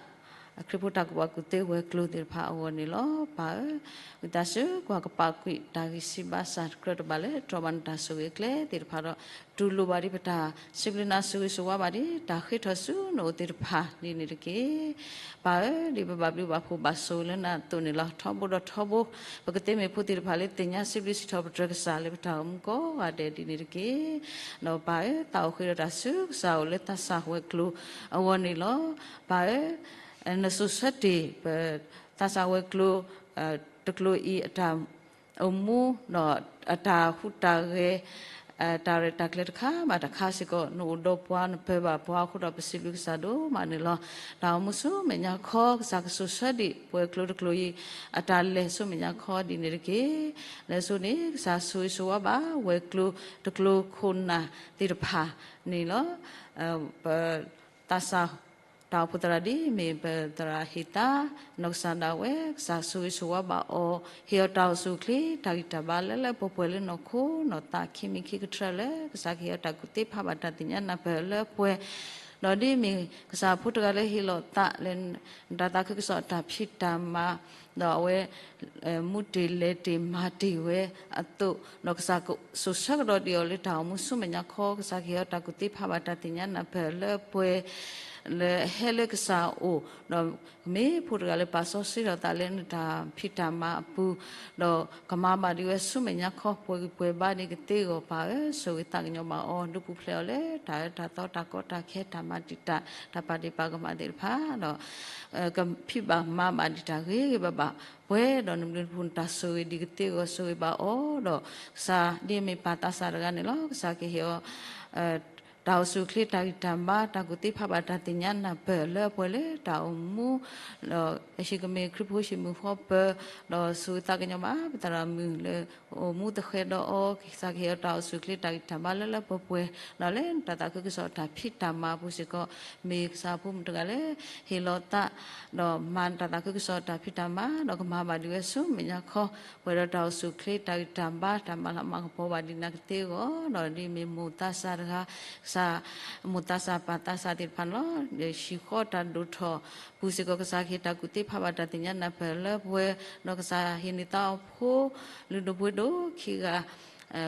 ခရံာ်ဖိတၢ်ကူၣ်ဘၣ်ကူၣ်သ့ဝဲၤကျိၤသ့ၣ်တဖၣ်အဂီၢ်န့ၣ်လီၤ. ပၢ်ဧၢ, ဝံသးစူၤကွၢ်ကပာ်ကွံာ်တၢ်ဂံၢ်စၢ်ဘါစၢ်တကြၢးတဘၣ်လၢ တြီဘၣ်နတၢ်ဆိၣ်ဂ့ၤအကျဲသ့ၣ်တဖၣ်ဒီး တူၢ်လိာ်ဘၣ်ဒံးပတၢ်စံးဘျုးနၤ ဆိၣ်ဂ့ၤဆိၣ်ဝါဘၣ်ဒံး တၢ်ဃ့ထီၣ်ဆူနအိၣ်သ့ၣ်တဖၣ်ဒ်န့ၣ်တက့ၢ်. ပၢ်ဧၢ, ဒ်ပဘၣ်ဘျုးဘၣ်ဖှိၣ်ဘၣ်ဆိၣ်ဂ့ၤလၢနၤအသိးန့ၣ်လီၤ. ထီဘိဒီးထီဘိ ပကသ့မ့ၢ်ဖိသ့ၣ်တဖၣ်လၢသ့ၣ်ညါစံးဘျုးစံးထီၣ်ပတြၢၤကစၢ်လၢပတၢ်အိၣ်မူကိးဂၤဒဲးဒ်န့ၣ်တက့ၢ်. ဒီးပၢ်ဧၢ, သးအိၣ်ဃ့ဒီးတၢ်ဆူကစၢ်အိၣ်လၢသးစၢ်ဝဲၤကျိၤအဂီၢ်န့ၣ်လီၤ. ပၢ်ဧၢ, နစိာ်ဆှၢတ့ၢ်ပ သးစၢ်ဝဲၤကျိၤ တကျိၤအံၤအတၢ် အိၣ်မူဒီးအတၢ်ဟူးတၢ်ဂဲၤ တၢ်ရဲၣ်တၢ်ကျဲၤတခါဘၣ်တခါစ့ၢ်ကီး နအိၣ်ဒီးပှၤနပၢၤဘၣ်ပှၤအဃိဒီး ပစံးဘျုးကစၢ်ဒိၣ်မးန့ၣ်လီၤ. တၢ်အိၣ်မူဆူမဲာ်ညါခီ ကစၢ်ကစိာ်ဆှၢဒံး ဝဲၤကျိၤတကျိၤအံၤ အတၢ်လဲၤဆူမဲာ်ညါခီဒ်န့ၣ်တက့ၢ်. လၢအဆိန့ၣ် ကစၢ်ဆိၣ်ဂ့ၤဆိၣ်ဝါဘၣ် ဝဲၤကျိၤတကျိၤခိၣ်နၢ်သ့ၣ်တဖၣ်န့ၣ်လီၤ. ပ သးစၢ် တၢ်အိၣ်ဖှိၣ်သရၣ်ဒ်မ့ၢ်ပသရၣ်ဟ့ၣ်သါ နီၢ်ကစၢ်ဒၣ်ဝဲ ကစၢ်ဆိၣ်ဂ့ၤဆိၣ်ဝါဘၣ်အီၤ ဟ့ၣ်အီၤတၢ်အိၣ်ဆူၣ်အိၣ်ချ့ တၢ်ဂံၢ်တၢ်ဘါလၢလၢပှဲၤပှဲၤလၢနီၢ်ခိနီၢ်သးခံမံၤခံကထြၢလၢ ကစၢ်ကဟ့ၣ်အီၤတၢ်ကူၣ်သ့ဖးဘၣ်တၢ်သ့ၣ်ညါနၢ်ပၢၢ်လၢပှဲၤ ဒီးဒ်မ့ၢ်ကစၢ်ဖိတဂၤလၢဟ့ၣ်လီၤသးလၢ တၢ်သးခုကစီၣ်တၢ်ဖံးတၢ်မၤ ဒီးအဝဲ မူတ့ၢ်လဲၤတ့ၢ်မၤတ့ၢ်ဝဲအသိး, ဒီးကစၢ်ကစိာ်ဆှၢကဒီးဒံးအီၤလၢတၢ်အိၣ်မူဆူမဲာ်ညါခီ, ကစၢ်ကဟ့ၣ်အီၤတၢ်ကူၣ်သ့ဖးဘၣ်တၢ်သ့ၣ်ညါနၢ်ပၢၢ်လၢပှဲၤ လၢအဟဲလၢကစၢ်အအိၣ်, ဒီးမ့ၢ်ဖိတဂၤလၢပာ်စီဆှံထီၣ်သးလၢနတၢ်ဖံးတၢ်မၤအပူၤ, ဒီးကမၤဘၣ်ဒံးဝဲဆူမဲာ်ညါခီ ပှဲၤဂံၢ်ပှဲၤဘါဒံးကသ့အဂီၢ်ပၢ်ဧၢ, ဆိၣ်ဂ့ၤသးကညီၤဘၣ်အီၤ, ဒုးပူၤဖျဲးအီၤလၢတၢ်အၢတၢ်သီတၢ်ကီတၢ်ခဲတၢ်မၤတံာ်တာ် တၢ်ပာ်ဒ့ၣ်ပာ်ကမၣ်သ့ၣ်တဖၣ်, ဒီး ကဖံးဘၣ်မၤဘၣ်ဒံးတၢ်ဂ့ၤဂ့ၤဘၣ်ဘၣ်, ပှဲၤဒီးနဘျုးနဖှိၣ်နတၢ်ဆိၣ်ဂ့ၤဒံးကသ့အဂီၢ် ဆိၣ်ဂ့ၤဘၣ်အီၤ, ဒီးကစၢ်ဒ်အမ့ၢ်ပၢ်သးစၢ်တဂၤန့ၣ်လီၤ. ကစၢ်ကဟ့ၣ်အီၤ တၢ်အိၣ်ဆူၣ်အိၣ်ချ့ တၢ်ဂံၢ်တၢ်ဘါ တၢ်ကူၣ်သ့ဖးဘၣ်တၢ်သ့ၣ်ညါနၢ်ပၢၢ်လၢပှဲၤလၢတၢ်အိၣ်မူ, ဒီးအဟံၣ်ကမ့ၢ်ခရံာ်ဖိဟံၣ်မုာ်ဃီပၢၤ, ဒီးဆိၣ်ဂ့ၤသးကညီၤဘၣ် ပသရၣ်မုၣ်လၢအိၣ်မူသဃဲၤဒီးအီၤ, ကစၢ်ကဟ့ၣ်အီၤတၢ်အိၣ်ဆူၣ်အိၣ်ချ့ တၢ်ဂံၢ်တၢ်ဘါလၢလၢပှဲၤပှဲၤ, ဒီးလၢတၢ်သးခုကစီၣ်တၢ်ဖံးတၢ်မၤအပူၤစ့ၢ်ကီး, မ့ၢ်ကစၢ်ဖိမုၣ်တဂၤလၢ ဟ့ၣ်လီၤသး ဒီးမၤတၢ်သးခုကစီၣ်တၢ်ဖံးတၢ်မၤ, ဒီးကမၤဘၣ်ဒံးဝဲဆူမဲာ်ညါခီ, ပှဲၤဒီးတၢ်အိၣ်ဆူၣ်အိၣ်ချ့ တၢ်ဂံၢ်တၢ်ဘါ တၢ်မၤလၤမၤကပီၤဘၣ်ဒံးနၤကသ့အဂီၢ်, ဒီးဒ်မ့ၢ်မိၢ်သးစၢ်တဂၤ, ကစၢ် မိၢ်သးစၢ်ပၢ်သးစၢ်သ့ၣ်တဖၣ်န့ၣ်လီၤ. ဟံၣ်ဃီတၢ်ဒိၣ်ထီၣ်ပူၤစ့ၢ်ကီး ကစၢ်ကဟ့ၣ်တၢ်ကူၣ်သ့ဖးဘၣ်တၢ်သ့ၣ်ညါနၢ်ပၢၢ်လၢပှဲၤ, ဒီးကစၢ်ဟ့ၣ်န့ၢ်သးအီၤဖိ လုၢ်ဒိၣ်ပှ့ၤဒိၣ်ခံဂၤ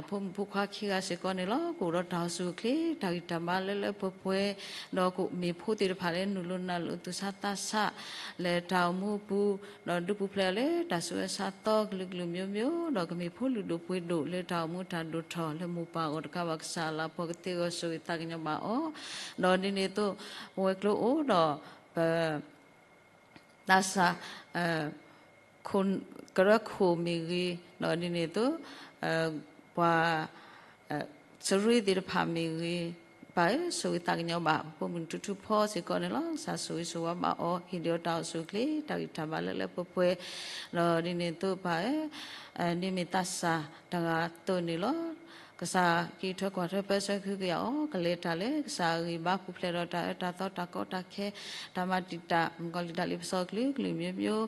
ဖိမုၣ်ဖိခွါခံဂၤစ့ၢ်ကီးန့ၣ်လီၤ. ကအိၣ်ဒီးတၢ်အိၣ်ဆူၣ်အိၣ်ချ့ တၢ်ဂံၢ်တၢ်ဘါလၢလၢပှဲၤပှဲၤ, ဒီးကမ့ၢ်ဖိသ့ၣ်တဖၣ်လၢနုာ်လီၤနုာ်လီၤသူၣ်ဆါသးဆး လၢတၢ်အိၣ်မူအပူၤ, ဒီးဒုးပူၤဖျဲးအီၤလၢတၢ်ဆူးဝဲဆါသီကလုာ်ကလုာ်မျိုးမျိုး, ဒီးကမ့ၢ်ဖိလုၢ်ဒိၣ်ပှ့ၤဒိၣ်လၢတၢ်အိၣ်မူတၢ်ဒိၣ်ထီၣ်လၢမိၢ်ပၢ်အဂီၢ်တကးဘၣ် ကစၢ်အလၤကပီၤကသ့အဂီၢ် ဆိၣ်ဂ့ၤသးကညီၤဘၣ်အီၤ, ဒီးဒ်န့ၣ်အသိး ပဝဲၤကျိၤအိၣ်ဒီး ပ သးစၢ် ကရၢခိၣ်မ့ၢ်ဂ့ၤ, ဒီးဒ်န့ၣ်အသိး ပှၤ စရ့သ့ၣ်တဖၣ်မ့ၢ်ဂ့ၤ, ပၢ်ဧၢ ဆိၣ်ဂ့ၤသးကညီၤဘၣ် ပဖိမုၣ်ထူထူဖီစ့ၢ်ကီးန့ၣ်လီၤ. ကစၢ်ဆိၣ်ဂ့ၤဆိၣ်ဝါဘၣ်အီၤ, ဟ့ၣ်ဒုးအီၤတၢ်အိၣ်ဆူၣ်အိၣ်ချ့ တၢ်ဂံၢ်တၢ်ဘါလၢလၢပှဲၤပှဲၤ, ဒီးဒ်န့ၣ်အသိးပၢ်ဧၢ ဒ်မ့ၢ်သးစၢ်တဂၤအသိးန့ၣ်လီၤ. ကစၢ်ကံးထွဲကွၢ်ထွဲပၢဆှၢကဟုကယာ်အီၤ, ကလဲၤတၢ်လၢကစၢ်အဂံၢ်ဘါ ပူၤဖျဲးဒီးတၢ်အၢတၢ်သီတၢ်ကီတၢ်ခဲ တၢ်မၤတံာ်တာ် မုၣ်ကီၤလံၢ်တၢ်လ့ပစီကလုာ်ကလုာ်မျိုးမျိုး,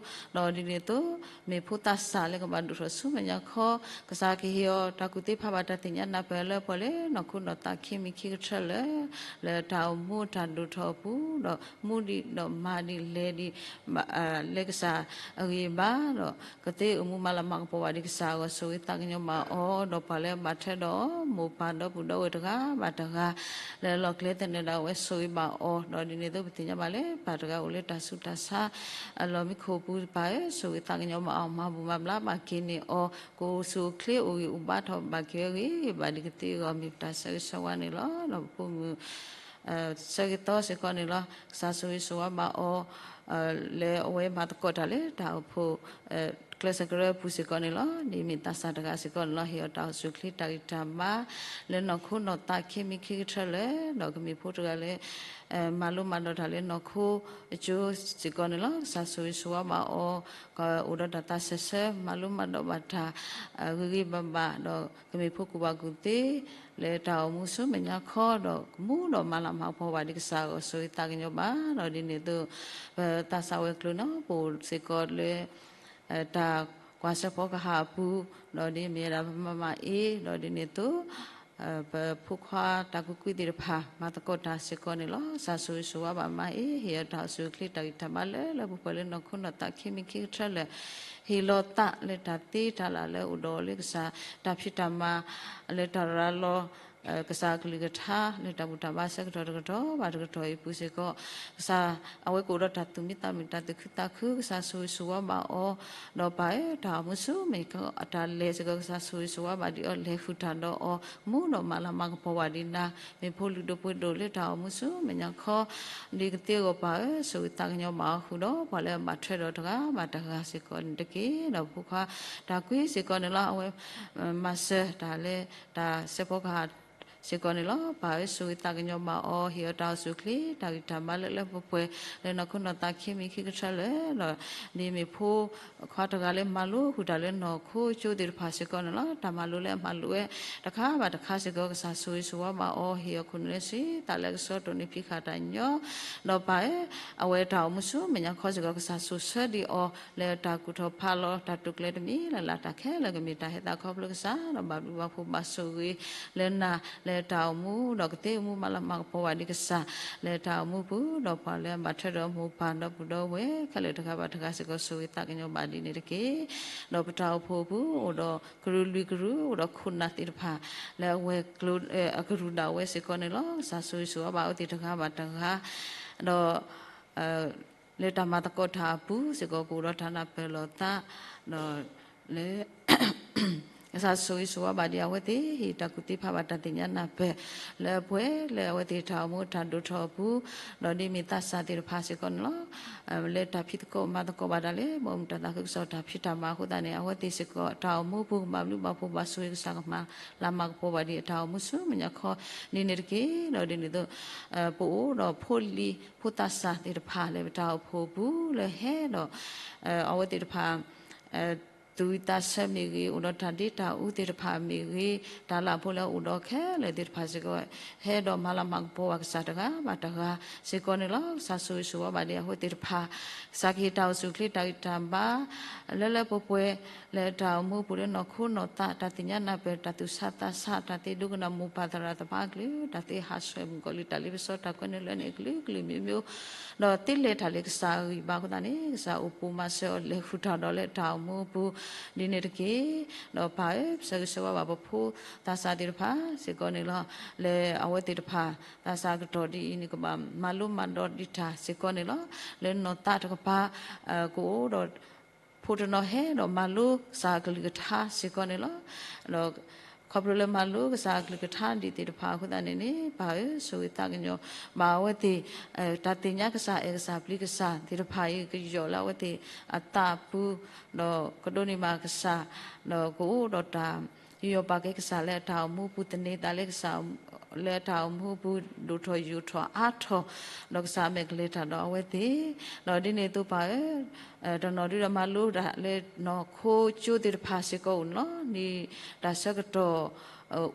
ဒီးဒ်န့ၣ်အသိး မ့ၢ်ဖိသးစၢ်လၢကဘၣ်ဒိၣ်ထီၣ်ဆူမဲာ်ညါခီ, ကစၢ်ကဟ့ၣ်အီၤတၢ်ကူၣ်သ့ဖးဘၣ်တၢ်သ့ၣ်ညါနၢ်ပၢၢ်လၢပှဲၤလၢနီၢ်ခိနီၢ်သးခံမံၤခံကထၢလၢ လၢတၢ်အိၣ်မူတၢ်ဒိၣ်ထီၣ်အပူၤ, ဒီးမူဒံးဒီးမၤဒံးလဲၤဒံး လၢကစၢ်အဂံၢ်ဘါ, ဒီးကသ့အိၣ်မူမၤလၤမၤကပီၤဘၣ်ဒံးကစၢ်အဂီၢ် ဆိၣ်ဂ့ၤသးကညီၤဘၣ်အီၤ, ဒီးပှၤလၢအဘၣ်ထွဲဒီးအီၤ မိၢ်ပၢ်ဒီပုၢ်ဒီဝဲၢ်တဂၤဘၣ်တဂၤ လၢလီၢ်ကျဲသနၢၣ်ဒၣ်ဝဲ ဆိၣ်ဂ့ၤဘၣ်အီၤ, ဒီးဒ်န့ၣ်အသိးပသ့ၣ်ညါဘၣ်လၢ ပၢ်တဂၤအိၣ်လၢတၢ်ဆူးတၢ်ဆါ အလီၢ်မံခိၣ်ပူၤပၢ်ဧၢ, ဆိၣ်ဂ့ၤသးကညီၤဘၣ်အီၤ မၤဘူၣ်မၤဘျါဘၣ်က့ၤန့ၢ်အီၤ, ကအိၣ်ဆူၣ်အိၣ်ချ့အိၣ်ဂံၢ်အိၣ်ဘါထီၣ်ဘၣ်က့ၤဝဲဂ့ၤဂ့ၤဘၣ်ဒံးကသ့အဂီၢ် မ့ၢ်ပတၢ်ဆၢဂ့ၤဆၢဝါန့ၣ်လီၤ. ဒီးပဖိမုၣ် ဆၢဂ့ၤသီစ့ၢ်ကီးန့ၣ်လီၤ. ကစၢ်ဆိၣ်ဂ့ၤဆိၣ်ဝါဘၣ်အီၤ လၢအဝဲမၤသကိးတၢ်လၢတၢ်အိၣ်ဖှိၣ် ကျဲးစၢးကရၢအပူၤစ့ၢ်ကီးန့ၣ်လီၤ. ဒ်မ့ၢ်သးစၢ်တဂၤစ့ၢ်ကီးန့ၣ်လီၤ. ဟ့ၣ်အီၤတၢ်အိၣ်ဆူၣ်အိၣ်ချ့တၢ်ဂံၢ်တၢ်ဘါ လၢနီၢ်ခိနီၢ်သးခံမံၤခံကထၢလၢာ် ဒီးကမ့ၢ်ဖိတဂၤလၢ မၤလိမၤဒိးတၢ်လၢနီၢ်ခိအကၠိစ့ၢ်ကီးန့ၣ်လီၤ. ကစၢ်ဆိၣ်ဂ့ၤဆိၣ်ဝါဘၣ်အီၤ ကအိၣ်ဒီးတၢ်သးစဲးဆၢ မၤလိမၤဒိးဘၣ်တၢ် ဂ့ၤဂ့ၤဘၣ်ဘၣ် ဒီးကမ့ၢ်ဖိကူၣ်ဘၣ်ကူၣ်သ့ လၢတၢ်အိၣ်မူဆူမဲာ်ညါခီ ဒီးကမူဒီးမၤလၤမၤကပီၤဘၣ်ဒံးကစၢ်အဂီၢ် ဆိၣ်ဂ့ၤသးကညီၤဘၣ်. ဒီးဒ်န့ၣ်အသိး ပသးစၢ်ဝဲၤကျိၤန့ၣ် ပအိၣ်စ့ၢ်ကီးလၢ တၢ်ကွၢ်စၢဖီကဟၣ်အပူၤ, ဒီးဒ်မ့ၢ်ဝဲဒၣ်ပမၤမၤအ့, ဒီးဒ်န့ၣ်အသိး ပဖိခွါတၢ်ကူၣ်ကွံာ်သ့ၣ်တဖၣ် မၤသကိးတၢ်စ့ၢ်ကီးန့ၣ်လီၤ. ကစၢ်ဆိၣ်ဂ့ၤဆိၣ်ဝါဘၣ်မးအံၤ ဟ့ၣ်အီၤတၢ်အိၣ်ဆူၣ်အိၣ်ချ့ တၢ်ဂံၢ်တၢ်ဘါလၢလၢပှဲၤပှဲၤ လၢနီၢ်ခိနီၢ်သး ခံမံၤခံကထၢလၢာ် ဟ့ၣ်လီၤသးလၢတၢ်သ့တၢ်လၢ်လၢအိၣ်ဒီးအီၤလၢကစၢ် တၢ်ဖံးတၢ်မၤ လၢတၢ်ရၤလီၤ ကစၢ်အကလုၢ်ကထါ လၢတၢ်ဘူၣ်တၢ်ဘါဆၢကတီၢ်တကတီၢ်ဘၣ်တကတီၢ်အံၤအပူၤစ့ၢ်ကီး ကစၢ်အဝဲကအိၣ်ဒီးတၢ်သူၣ်မံသးမုာ် တၢ်သူၣ်ခုသးခု ကစၢ်ဆိၣ်ဂ့ၤဆိၣ်ဝါဘၣ်အီၤ, ဒီးပၢ်ဧၢ တၢ်အိၣ်မူဆူမဲာ်ညါ အတၢ်လဲၤစ့ၢ်ကီး ကစၢ်ဆိၣ်ဂ့ၤဆိၣ်ဝါဘၣ်ဒံးအီၤ လဲၤဃုာ်တၢ်ဒီးအီၤ မူဒီးမၤလၤမၤကပီၤဝဲဒံးနၤ မ့ၢ်ဖိလုၢ်ဒိၣ်ပှ့ၤဒိၣ်လၢတၢ်အိၣ်မူဆူမဲာ်ညါခီ ဒ်ကသ့အဂီၢ် ပၢ်ဧၢ ဆိၣ်ဂ့ၤသးကညီၤဘၣ်အီၤဃုာ်ဒီး ပှၤလၢအဘၣ်ထွဲဒီးတဂၤဘၣ်တဂၤစ့ၢ်ကီးန့ၣ်တက့ၢ်. ဒီးဖိခွါတၢ်ကွံစ့ၢ်ကီးန့ၣ်လီၤ. အဝဲမၤစၢၤတၢ်လၢတၢ်စဲးဖီကဟၣ်စ့ၢ်ကီးန့ၣ်လီၤ. ပၢ်ဧၢ ဆိၣ်ဂ့ၤသးကညီၤဘၣ်အီၤ ဟ့ၣ်အီၤတၢ်အိၣ်ဆူၣ်အိၣ်ချ့ တၢ်ဂံၢ်တၢ်ဘါလၢလၢပှဲၤပှဲၤ လၢနီၢ်ခိနီၢ်သး ခံမံၤခံကထၢလၢာ်ဒီး ဒ်မ့ၢ်ဖိခွါတဂၤလၢမၤလိဃုာ်တၢ်လၢနီၢ်ခိကၠိသ့ၣ်တဖၣ်စ့ၢ်ကီးန့ၣ်လီၤ. တၢ်မၤလိလၢအမၤလိဝဲတခါဘၣ်တခါစ့ၢ်ကီး ကစၢ်ဆိၣ်ဂ့ၤဆိၣ်ဝါဘၣ်အီၤ ဟ့ၣ်အီၤခိၣ်နူာ်လၢစံးသးလၢအကဆှီ တိၢ်နီၣ်ဖံးဃာ်တၢ်ညီ ဒီးပၢ်ဧၢ အဝဲတၢ်အိၣ်မူဆူမဲာ်ညါခီစ့ၢ်ကီး ကစၢ်ဆိၣ်ဆၢဒံးအီၤ လၢတၢ်ကူၣ်ထီၣ်ဖးလီၤ တၢ်တိာ်ကျဲၤတမံၤလၢ်လၢ် တၢ်ခဲလၢာ်ကမ့ၢ်တၢ်ဟဲသးခီဖျိကစၢ် ဒီးဘၣ်ဘျုးဘၣ်ဖှိၣ်ဘၣ်ဆိၣ်ဂ့ၤလၢနၤ လၢတၢ်အိၣ်မူ ဒီးကသ့အိၣ်မူမၤလၤမၤကပီၤဝဲဒံးကစၢ် လၢတၢ်အိၣ်မူပူၤ ဒီးပှၤလၢအဘၣ်ထွဲဒီးမိၢ်ပၢ်ဒီပုၢ်ဒီဝဲၢ်ခဲလၢာ်တဂၤဘၣ်တဂၤစ့ၢ်ကီး ဆိၣ်ဂ့ၤသးကညီၤဘၣ်ဒ်န့ၣ်တက့ၢ်. ဒီးပတၢ်အိၣ်ဖှိၣ်အပူၤ အိၣ်ဒီးကရူၢ်လွံၢ်ကရူၢ် အိၣ်ဒီးခိၣ်နၢ်သ့ၣ်တဖၣ် လၢအဝဲၤကျိၤ အကရူၢ်ဒၣ်ဝဲစ့ၢ်ကီးန့ၣ်လီၤ. ကစၢ်ဆိၣ်ဂ့ၤဆိၣ်ဝါဘၣ်အဝဲသ့ၣ်တဂၤဘၣ်တဂၤ ဒီး လၢတၢ်မၤသကိးတၢ်အပူၤစ့ၢ်ကီး ကအိၣ်ဒီးတၢ်နၢ်ပၢၢ်လီၤသး ဒီးလၢ ကစၢ်ဆိၣ်ဂ့ၤဆိၣ်ဝါဘၣ်ဒံးအဝဲသ့ၣ် ဟ့ၣ်တၢ်ကူၣ်သ့ဖးဘၣ်တၢ်သ့ၣ်ညါနၢ်ပၢၢ် လၢအပှဲၤလၢအဝဲသ့ၣ်တၢ်အိၣ်မူတၢ်ဒိၣ်ထီၣ်အပူၤ, ဒီးဒ်မ့ၢ်သးစၢ်သ့ၣ်တဖၣ်စ့ၢ်ကီးန့ၣ်လီၤ. လၢတၢ်ဖံးသကိးမၤသကိးဘၣ်တၢ်လၢ ဘီမုၢ်တၢ်သးခုကစီၣ်တၢ်ဖံးတၢ်မၤအဃိသတးန့ၣ် အဝဲသ့ၣ်စ့ၢ်ကီး တၢ်အိၣ်မူပူၤ ကဘၣ်ဘျုးဘၣ်ဖှိၣ်ဘၣ်ဆိၣ်ဂ့ၤ ကစၢ်ကမၤလၤမၤကပီၤဘၣ်ဒံးအတၢ်အိၣ်မူဆူမဲာ်ညါခီ ဒ်န့ၣ်တက့ၢ်. ဒီးဒ်န့ၣ်အသိး ပအိၣ်ဒီးဖိလံၤဖိသးစၢ်သ့ၣ်တဖၣ်လၢပတၢ်အိၣ်ဖှိၣ်အပူၤလၢဟဲဒီး အဝဲသ့ၣ်တဖၣ် သူၣ်ဝံၣ်သးဆၢမ့ၢ်ဂ့ၤ, အိၣ်ဒီးတၢ်ဒ့တၢ်အူသ့ၣ်တဖၣ်မ့ၢ်ဂ့ၤ, တၢ်လၢ်ဖိလၢအအိၣ်ဒီးခဲလၢာ်သ့ၣ်တဖၣ်စ့ၢ်ကီး ဟဲဒီးမၤလၤမၤကပီၤဘၣ်ကစၢ်တဂၤဘၣ်တဂၤစ့ၢ်ကီးန့ၣ်လီၤ. ကစၢ်ဆိၣ်ဂ့ၤဆိၣ်ဝါဘၣ်ဒံးအဝဲသ့ၣ်တဖၣ်, ကစၢ်ကဟ့ၣ်တၢ်အိၣ်ဆူၣ်အိၣ်ချ့တၢ်ဂံၢ်တၢ်ဘါ လၢလၢပှဲၤပှဲၤ လၢတၢ်အိၣ်မူပူၤလၢနီၢ်ခိနီၢ်သး တၢ်သ့ၣ်ညါနၢ်ပၢၢ် တၢ်သူၣ်ဆးသးဆး တၢ်သ့ဒိကနၣ်မိၢ်ပၢ်သရၣ်သမါအကလုၢ် တၢ်သ့ဟးဆှဲးမုၣ်ကီၤလံၢ် တၢ်လ့ပစီတၢ်ကွဲနုာ်လၢန့ၣ်အကလုာ်ကလုာ်မ့ၢ်မ့ၢ် ဒီးသ့လဲၤတၢ်လၢကစၢ်အဂံၢ်ဘါအဃိသတးန့ၣ် ကစၢ်အိၣ်ပိၢ်မၤစၢၤအီၤလဲၤဃုာ်တၢ်ဒီးလၢတၢ်အိၣ်မူအပူၤ ဒ်န့ၣ်တက့ၢ်. ဒီးပၢ်ဧၢ ပဆၢဂ့ၤဆၢဝါဘၣ်ပဖိသးစၢ်သ့ၣ်တဖၣ်စ့ၢ်ကီးန့ၣ်လီၤ. လၢအဝဲသ့ၣ်တဖၣ် သးစၢ်ကတီၢ်ဒ်အံၤန့ၣ် ကဘၣ်မၤလိမၤဒိးဒံးတၢ်စ့ၢ်ကီးန့ၣ်လီၤ. လၢနီၢ်သးတကပၤ ကအိၣ်ဒီး ဖိတနီၤဟဲဒီးမၤလိကစၢ်အကလုၢ်ကထါစ့ၢ်ကီးန့ၣ်လီၤ. ဒီးခီဖျိလၢမၤလိကစၢ်အကလုၢ်ကထါဒံးသ့ၣ်တဖၣ်အဃိသတးန့ၣ်န့ၣ် ပၢ်ဧၢ ဆိၣ်ဂ့ၤသးကညီၤဘၣ်အဝဲသ့ၣ် တၢ်သ့ၣ်ညါကစၢ်အဲၣ်ကစၢ်ပျံၤကစၢ်သ့ၣ်တဖၣ်အံၤ ကယီၢ်လၢအဝဲသ့ၣ်အသးပူၤ ဒီးကဒိးန့ၢ်ဘၣ်ကစၢ် ဒီးကအိၣ်ဒီးတၢ် ယူးယီၣ်ပာ်ကဲကစၢ်လၢအတၢ်အိၣ်မူပူၤ သန့ၤသးလၢကစၢ် လၢအတၢ်အိၣ်မူပူၤ ဒိၣ်ထီၣ်ယိာ်ထီၣ်အါထီၣ် ဒီးကစၢ်အမဲာ်ကလဲၤတၢ်ဒီးအဝဲသ့ၣ် ဒီးဒ်န့ၣ်အသိးပၢ်ဧၢ တနီၤဒုဒီးမၤလိဒၣ်လၢနီၢ်ခိကၠိသ့ၣ်တဖၣ်စ့ၢ်ကီးအိၣ်န့ၣ်လီၤ. ဒ်တၢ်ဆၢကတီၢ်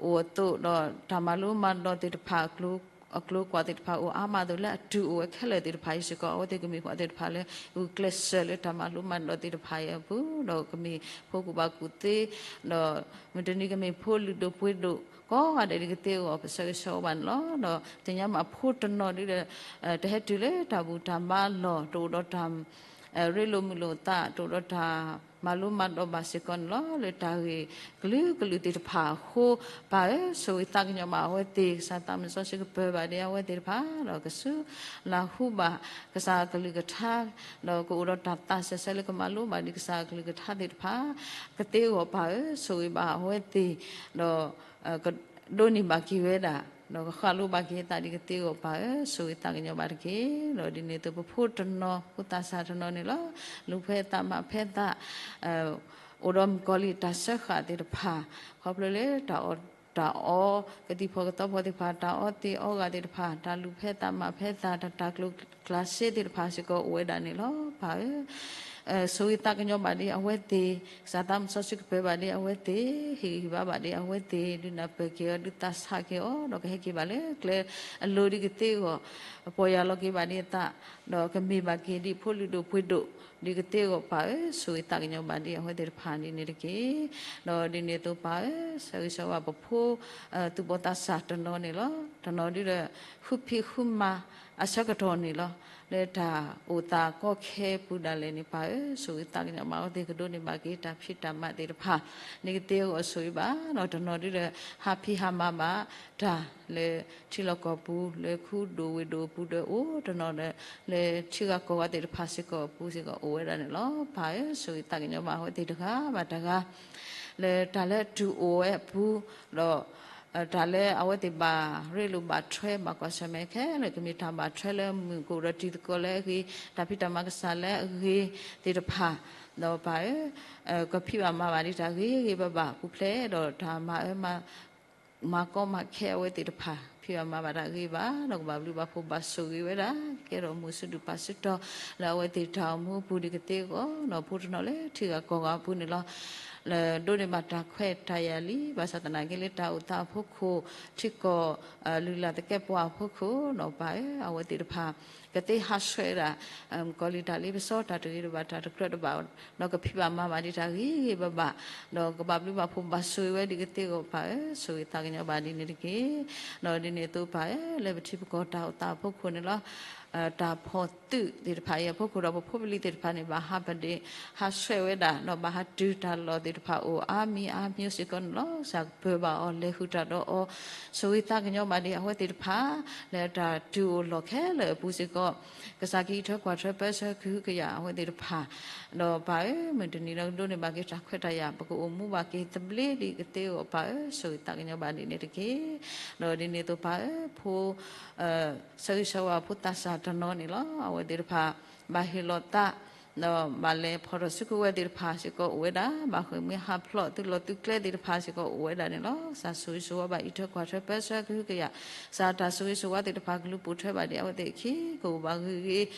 အိၣ်အသိး ဒီးတၢ်မၤလိမၤဒိးသ့ၣ်တဖၣ် အကျိၤအကွာ်သ့ၣ်တဖၣ်အိၣ်အါမးအသိး လၢအတုၤအိၣ်ဝဲခဲလၢာ်သ့ၣ်တဖၣ်အံၤစ့ၢ်ကီး အဝဲသ့ၣ်ကမ့ၢ်ပှၤသ့ၣ်တဖၣ်လၢ ဂုာ်ကျဲးစၢးလၢတၢ်မၤလိမၤဒိးသ့ၣ်တဖၣ်အံၤအပူၤ ဒီးကမ့ၢ်ဖိကူၣ်ဘၣ်ကူၣ်သ့ ဒီးမုၢ်တနံၤကမ့ၢ်ဖိလုၢ်ဒိၣ်ပှ့ၤဒိၣ် ကိးဂၤဒဲးဒ်ကသ့အဂီၢ် ပဆၢဂ့ၤဆၢဝါဘၣ်န့ၣ်လီၤ. ဒီးသ့ၣ်ညါမးဖိတနီၤဒုဒီး တဟဲတုၤလၢတၢ်ဘူၣ်တၢ်ဘါလီၢ် တအိၣ်ဒီးတၢ် ရ့လိာ်မုာ်လိာ်သး တအိၣ်ဒီးတၢ်မၤလိမၤဒိးဘၣ်စ့ၢ်ကီးန့ၣ်လီၤ. လၢတၢ်ဂ့ၢ်ကလုာ်ကလုာ်သ့ၣ်တဖၣ်အဃိ ပၢ်ဧၢ ဆိၣ်ဂ့ၤသးကညီၤဘၣ်အဝဲသ့ၣ် ကစၢ်သးမုၢ်စီဆှံကပၢၤဘၣ်ဒံးအဝဲသ့ၣ်တဖၣ် ဒီးကဆူလၢ်ဟူဘၣ်ကစၢ်အကလုၢ်ကထါ ဒီးကအိၣ်ဒီးတၢ်သးစၢၤဆၢလၢကမၤလိဘၣ်ဒံးကစၢ်အကလုၢ်ကထါသ့ၣ်တဖၣ် ကသ့အဂီၢ်ပၢ်ဧၢ ဆိၣ်ဂ့ၤဘၣ်အဝဲသ့ၣ် ဒီး ကဒိးန့ၢ်ဘၣ်က့ၤဝဲဒၣ် ဒီးကဃၣ်လိဘၣ်က့ၤအသးဒ်ကသ့အဂီၢ်ပၢ်ဧၢ ဆိၣ်ဂ့ၤသးကညီၤဘၣ်တက့ၢ်. ဒီးဒ်န့ၣ်အသိးပဖိတနီၤ ဖိသးစၢ်တနီၤန့ၣ်လီၤ. လူၤဖဲသးမၤဖဲသး အိၣ်ဒီးမုၣ်ကီၤလံၢ်တၢ်စၢဃာ်သ့ၣ်တဖၣ် ခီဖျိလၢတၢ်အီၣ် တၢ်အီကသံၣ်ဖီၣ်ကသီဖီၣ်သ့ၣ်တဖၣ် တၢ်အီသ့ၣ်အီဂၤသ့ၣ်တဖၣ် တၢ်လူၤဖဲသးမၤဖဲသး တၢ်တၢ်ကျိၤကျါစ့သ့ၣ်တဖၣ်စ့ၢ်ကီးအိၣ်ဝဲဒၣ်န့ၣ်လီၤ. ပၢ်ဧၢ ဆိၣ်ဂ့ၤသးကညီၤဘၣ်ဒံးအဝဲသ့ၣ် ကစၢ်သးမုၢ်စီဆှံကပၢၤဘၣ်ဒံးအဝဲသ့ၣ် ဟ့ၣ်ဂံၢ်ဟ့ၣ်ဘါဘၣ်ဒံးအဝဲသ့ၣ် ဒုးနၢ်ပၢၢ်က့ၤအီၤ ဒုးသးဆးက့ၤအီၤ ဒီးကဟဲက့ၤဘၣ်လၢကျဲအလိၤဒ်ကသ့အဂီၢ် ပီၢ်ယၢ်လီၤက့ၤဘၣ်ဒံးအသး ဒီးကမ့ၢ်ဘၣ်က့ၤဒ်ဖိလုၢ်ဒိၣ်ပှ့ၤဒိၣ် ဒ်ကသ့အဂီၢ်ပၢ်ဧၢ, ဆိၣ်ဂ့ၤသးကညီၤဘၣ်ဒ်အဝဲသ့ၣ်တဖၣ်ဒ်န့ၣ်တက့ၢ်. ဒီးဒ်န့ၣ်အသိးပၢ်ဧၢ, ဆၢဂ့ၤဆၢဝါပဖိ သူၣ်ဘီၣ်သးစၢ်တနီၤန့ၣ်လီၤ. တနီၤဒုဒီး ဃုဖံးဃုမၤအဆၢကတီၢ်န့ၣ်လီၤ. လၢတၢ်အိၣ်သးကီခဲပူၤဒၣ်လဲာ်န့ၣ် ပၢ်ဧၢ, ဆိၣ်ဂ့ၤသးကညီၤဘၣ်အဝဲသ့ၣ်ကဒိးန့ၢ်ဘၣ်က့ၤတၢ်ဖံးတၢ်မၤသ့ၣ်တဖၣ်, ဒ်ကသ့အဂီၢ်ဆိၣ်ဂ့ၤဘၣ်, ဒီးတနီၤဒုဒီး ဟးဖံးဟးမၤဘၣ်တၢ်လၢ ထံလီၢ်ကီၢ်ပူၤ လၢခူဒိၣ်ဝ့ၢ်ဒိၣ်အပူၤဒီးအိၣ်တနီၤဒီး လၢထံဂၤကီၢ်ဂၤသ့ၣ်တဖၣ်စ့ၢ်ကီးအပူၤစ့ၢ်ကီးအိၣ်ဝဲဒၣ်န့ၣ်လီၤ. ပၢ်ဧၢ, ဆိၣ်ဂ့ၤသးကညီၤဘၣ်အဝဲသ့ၣ်တဂၤဘၣ်တဂၤ လၢတၢ်လၢအတုၤအိၣ်ဝဲအပူၤ, ဒီး တၢ်လၢအဝဲသ့ၣ်ဘၣ်ရ့လိာ်ဘၣ်ထွဲ ဘၣ်ကွၢ်ဆၢၣ်မဲာ်ခဲလၢာ် ကမ့ၢ်တၢ်ဘၣ်ထွဲလၢမုၢ်ကအိၣ်ဒီးတံၤသကိးလၢအဂ့ၤ, တၢ်ဖံးတၢ်မၤကစၢ်လၢအဂ့ၤသ့ၣ်တဖၣ်, ဒီးပၢ်ဧၢ, ကဖံးဘၣ်မၤဘၣ်ဒ်တၢ်ဂ့ၤဂ့ၤဘၣ်ဘၣ်ပူၤဖျဲး, ဒီးတၢ်မၤအၢမၤ မၤကီမၤခဲအဝဲသ့ၣ်တဖၣ် ဖံးဘၣ်မၤဘၣ်တၢ်ဂ့ၤဘၣ်, ဒီးကဘၣ်ဘျုးဘၣ်ဖှိၣ်ဘၣ်ဆိၣ်ဂ့ၤဝဲဒၣ် ကကဲထီၣ်မုၢ်ဆူၣ်ဒူၣ်ပာ်ဆူၣ်တီၤ လၢအဝဲသ့ၣ်တၢ်အိၣ်မူအပူၤဒ်ကသ့အဂီၢ် ဒီးဖိတနီၤလၢထံဂၤကီၢ်ဂၤအပူၤန့ၣ်လီၤ. လၢဒိးန့ၢ်ဘၣ်တၢ်ခွဲးတၢ်ယာ်လံ, ဘၣ်ဆၣ်သနာ်က့လၢတၢ်အိၣ်သးအဖီခိၣ် ထံကီၢ် လုၢ်လၢ်သကဲာ်ပဝးအဖီခိၣ် ဒီးပၢ်ဧၢ, အဝဲသ့ၣ်တဖၣ် ကသ့ဟးဆှဲးဝဲဒၣ် ကီၤလံၤတၢ်လ့ပစီ တၢ်တဂ့ၤတဘၣ် တၢ်တကြၢးတဘၣ်, ဒီးကဖံးဘၣ်မၤဘၣ်ဒ်တၢ်ဂ့ၤဂ့ၤဘၣ်ဘၣ်, ဒီးကဘၣ်ဘျုးဘၣ်ဖှိၣ်ဘၣ်ဆိၣ်ဂ့ၤဝဲဒ်ကသ့အဂီၢ်ပၢ်ဧၢ, ဆိၣ်ဂ့ၤသးကညီၤဘၣ်ဒ်န့ၣ်တက့ၢ်. ဒီးဒ်န့ၣ်အသိးပၢ်ဧၢ, လၢပထံပကီၢ်တၢ်အိၣ်သးအဖီခိၣ်န့ၣ်လီၤ. တၢ်ဖီၣ်သုးသ့ၣ်တဖၣ်အံၤအဖီခိၣ်ဒီး ပဖိပလံၤသ့ၣ်တဖၣ်န့ၣ် ဘၣ်ဟးပဒ့ၣ် ဟးဆှဲးဝဲဒၣ် ဒီးဘၣ်ဟးတုၤတၢ်လီၢ်သ့ၣ်တဖၣ်အိၣ်အါမံၤအါမံၤစ့ၢ်ကီးန့ၣ်လီၤ. ကစၢ်ကပၢၤဘၣ်အီၤ လဲၤဃုာ်တၢ်ဒီးအီၤ, ဆိၣ်ဂ့ၤသးကညီၤဘၣ်ဒ်အဝဲသ့ၣ်တဖၣ် လၢတၢ်တုၤအိၣ်လီၢ်ခဲလၢာ်အပူၤစ့ၢ်ကီး ကစၢ်ကအံးထွဲကွၢ်ထွဲပၢဆှၢကဟုကယာ်အဝဲသ့ၣ်တဖၣ်, ဒီးပၢ်ဧၢ, မုၢ်တနံၤဒီးကဒိးန့ၢ်ဘၣ်က့ၤတၢ်ခွဲးတၢ်ယာ် ပကအိၣ်မူဘၣ်က့ၤသဘျ့ဒ်ကသ့အဂီၢ်ပၢ်ဧၢ, ဆိၣ်ဂ့ၤသးကညီၤဘၣ်ဒ်န့ၣ်တက့ၢ်. ဒီးဒ်န့ၣ်အသိးပၢ်ဧၢ, ဖိ ဆၢဂ့ၤဆၢဝါဖိသးစၢ်တနီၤန့ၣ်လီၤ. အဝဲသ့ၣ်တဖၣ် ဘၣ်ဟ့ၣ်လီၤသး ဒီးဘၣ်လဲၤဖီၣ်ထီၣ်စုကဝဲၤသ့ၣ်တဖၣ်စ့ၢ်ကီးအိၣ်ဝဲဒၣ်, ဘၣ်ဃ့ၢ်မှံဟးဖျိးသုးလီၢ်သုးကျဲသ့ၣ်တဖၣ်စ့ၢ်ကီးအိၣ်ဝဲဒၣ်န့ၣ်လီၤ. ကစၢ်ဆိၣ်ဂ့ၤဆိၣ်ဝါဘၣ်အံးထွဲကွၢ်ထွဲပၢဆှၢကဟုကယာ်, ကစၢ်တၢ်ဆိၣ်ဂ့ၤဆိၣ်ဝါသ့ၣ်တဖၣ်ကလူၤပိာ်ထွဲဘၣ်ဒ်အဝဲသ့ၣ်အခံ ကအိၣ်ဘၣ်ဂ့ၤဂ့ၤ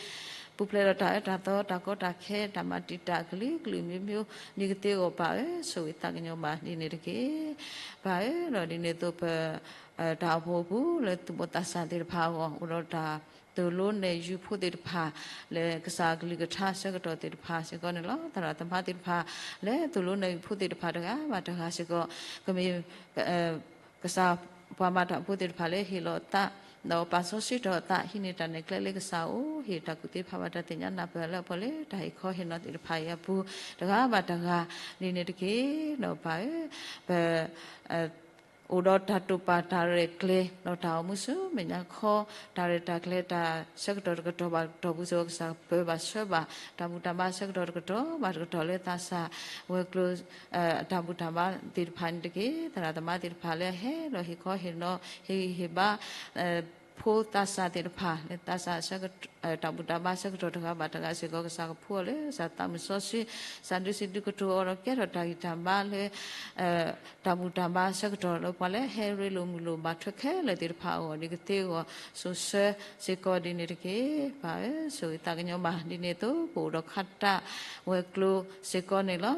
ပူၤဖျဲးဒီးတၢ်အၢတၢ်သီ တၢ်ကီတၢ်ခဲ တၢ်မၤတံာ်တာ်ကလုာ်ကလုာ်မံၤမံၤ ဒ်ကသ့အဂီၢ်ပၢ်ဧၢ, ဆိၣ်ဂ့ၤသးကညီၤဘၣ်ဒ်န့ၣ်တက့ၢ်. ပၢ်ဧၢ, ဒီးဒ်န့ၣ်အသိးပ တၢ်အိၣ်ဖှိၣ်အပူၤလၢသူၣ်ဘီၣ်သးစၢ်သ့ၣ်တဖၣ်အဂီၢ် အိၣ်ဒီးတၢ်သိၣ်လိနဲၣ်ယုၤဖိသ့ၣ်တဖၣ် လၢကစၢ်ကလုၢ်ကထါဆၢကတီၢ်သ့ၣ်တဖၣ်စ့ၢ်ကီးန့ၣ်လီၤ. သရၣ်သမါသ့ၣ်တဖၣ် လၢသိၣ်လိနဲၣ်ယုၤဖိသ့ၣ်တဖၣ်တဂၤဘၣ်တဂၤစ့ၢ်ကီး ကမ့ၢ် ကစၢ်ပှၤမၤတၢ်ဖိသ့ၣ်တဖၣ်လၢဟ့ၣ်လီၤသး ဒီးပာ်စီဆှံထီၣ်အသး ဟံးန့ၢ်တၢ်နဲၣ်ကျဲလၢကစၢ်အအိၣ် ဟ့ၣ်တၢ်ကူၣ်သ့တဖၣ်ဘၣ်တၢ်သ့ၣ်ညါနၢ်ပၢၢ်လၢအပှၤလၢတၢ်ဟ့ၣ်ခီဟ့ၣ်နီၤသ့ၣ်တဖၣ်အံၤအပူၤ တဂၤဘၣ်တဂၤ ဒ်န့ၣ်တက့ၢ်. ဒီးပၢ်ဧၢ, ပ အိၣ်ဒီးတၢ်တိာ်ပာ်တၢ်ရဲၣ်ကျဲၤ ဒီးတၢ်အိၣ်မူဆူမဲာ်ညါခီ တၢ်ရဲၣ်တၢ်ကျဲၤတၢ်ဆၢကတီၢ်တကတီၢ်ဘၣ်တကတီၢ်ပူၤစ့ၢ်ကီး ကစၢ်ပၢဘၣ်ဆှၢဘၣ် တၢ်ဘူၣ်တၢ်ဘါဆၢကတီၢ်တကတီၢ်ဘၣ်တကတီၢ်လၢသးစၢ်ဝဲၤကျိၤ တၢ်ဘူၣ်တၢ်ဘါသ့ၣ်တဖၣ်န့ၣ်တက့ၢ်. သရၣ်သမါသ့ၣ်တဖၣ်လၢအဟဲဒီးဟ့ၣ်ခီဟ့ၣ်နီၤ ဟ့ၣ်ဂံၢ်ဟ့ၣ်ဘါ ဖိသးစၢ်သ့ၣ်တဖၣ် လၢသးစၢ် တၢ်ဘူၣ်တၢ်ဘါဆၢကတီၢ်တဂၤဘၣ်တဂၤစ့ၢ်ကီး ကစၢ်ကဖှူအီၤလၢ ကစၢ်သးမုၢ်စီဆှံ ကစၢ်ဒုးစံးဒုးကတိၤအီၤဒီးကဲထီၣ်တၢ်ဂံၢ်တၢ်ဘါလၢ တၢ်ဘူၣ်တၢ်ဘါဆၢကတီၢ်လၢပှၤလၢဟဲရ့လိာ်မုာ်လိာ်ဘၣ်ထွဲခဲလၢာ်သ့ၣ်တဖၣ်အဂီၢ် ဒ်ကသ့အဂီၢ် စိၤဆၢစ့ၢ်ကီးဒ်န့ၣ်တက့ၢ်. ပၢ်ဧၢ, ဆိၣ်ဂ့ၤသးကညီၤဘၣ် ဒ်န့ၣ်အသိး ပအိၣ်ဒီးခါတၢ်ဝဲၤကျိၤစ့ၢ်ကီးန့ၣ်လီၤ.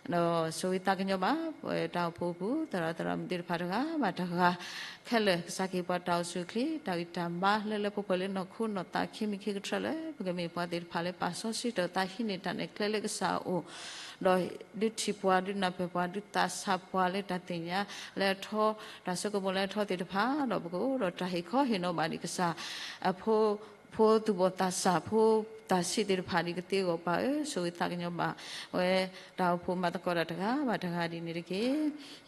ဒီးဆိၣ်ဂ့ၤသးကညီၤဘၣ် ပဝဲတၢ်အိၣ်ဖှိၣ်အပူၤ သရၣ်သရၣ်မုၣ်သ့ၣ်တဖၣ်တဂၤဘၣ်တဂၤ ခဲလၢာ် ကစၢ်ကဟ့ၣ်ပှၤတၢ်အိၣ်ဆူၣ်အိၣ်ချ့ တၢ်ဂံၢ်တၢ်ဘါလၢလၢပှဲၤပှဲၤလၢနီၢ်ခိနီၢ်သးခံမံၤခံကထြၢလၢ ပကမ့ၢ်ပှၤသ့ၣ်တဖၣ်လၢပာ်စီဆှံထီၣ်သးဟံးန့ၢ်တၢ်နဲၣ်ကျဲလၢကစၢ်အအိၣ် ဒီးဒုးထံၣ်ပှၤ ဒုးနၢ်ပၢၢ်ပှၤ ဒုးသးဆးပှၤလၢတၢ်သ့ၣ်ညါလၢအထီ တၢ်ဆိကမိၣ်လၢအထီသ့ၣ်တဖၣ် ဒီးပကအိၣ်ဒီးတၢ်ဟ့ၣ်ခီဟ့ၣ်နီၤဘၣ်ဒ်ကစၢ် အဖိ ဖိသူၣ်ဘီၣ်သးစၢ် ဖိသးဆံးသ့ၣ်တဖၣ် ဒ်ကသ့အဂီၢ်ပၢ်ဧၢ, ဆိၣ်ဂ့ၤသးကညီၤဘၣ် ဝဲတၢ်အိၣ်ဖှိၣ်မၤသကိးတၢ်တဂၤဘၣ်တဂၤဒ်န့ၣ်တက့ၢ်.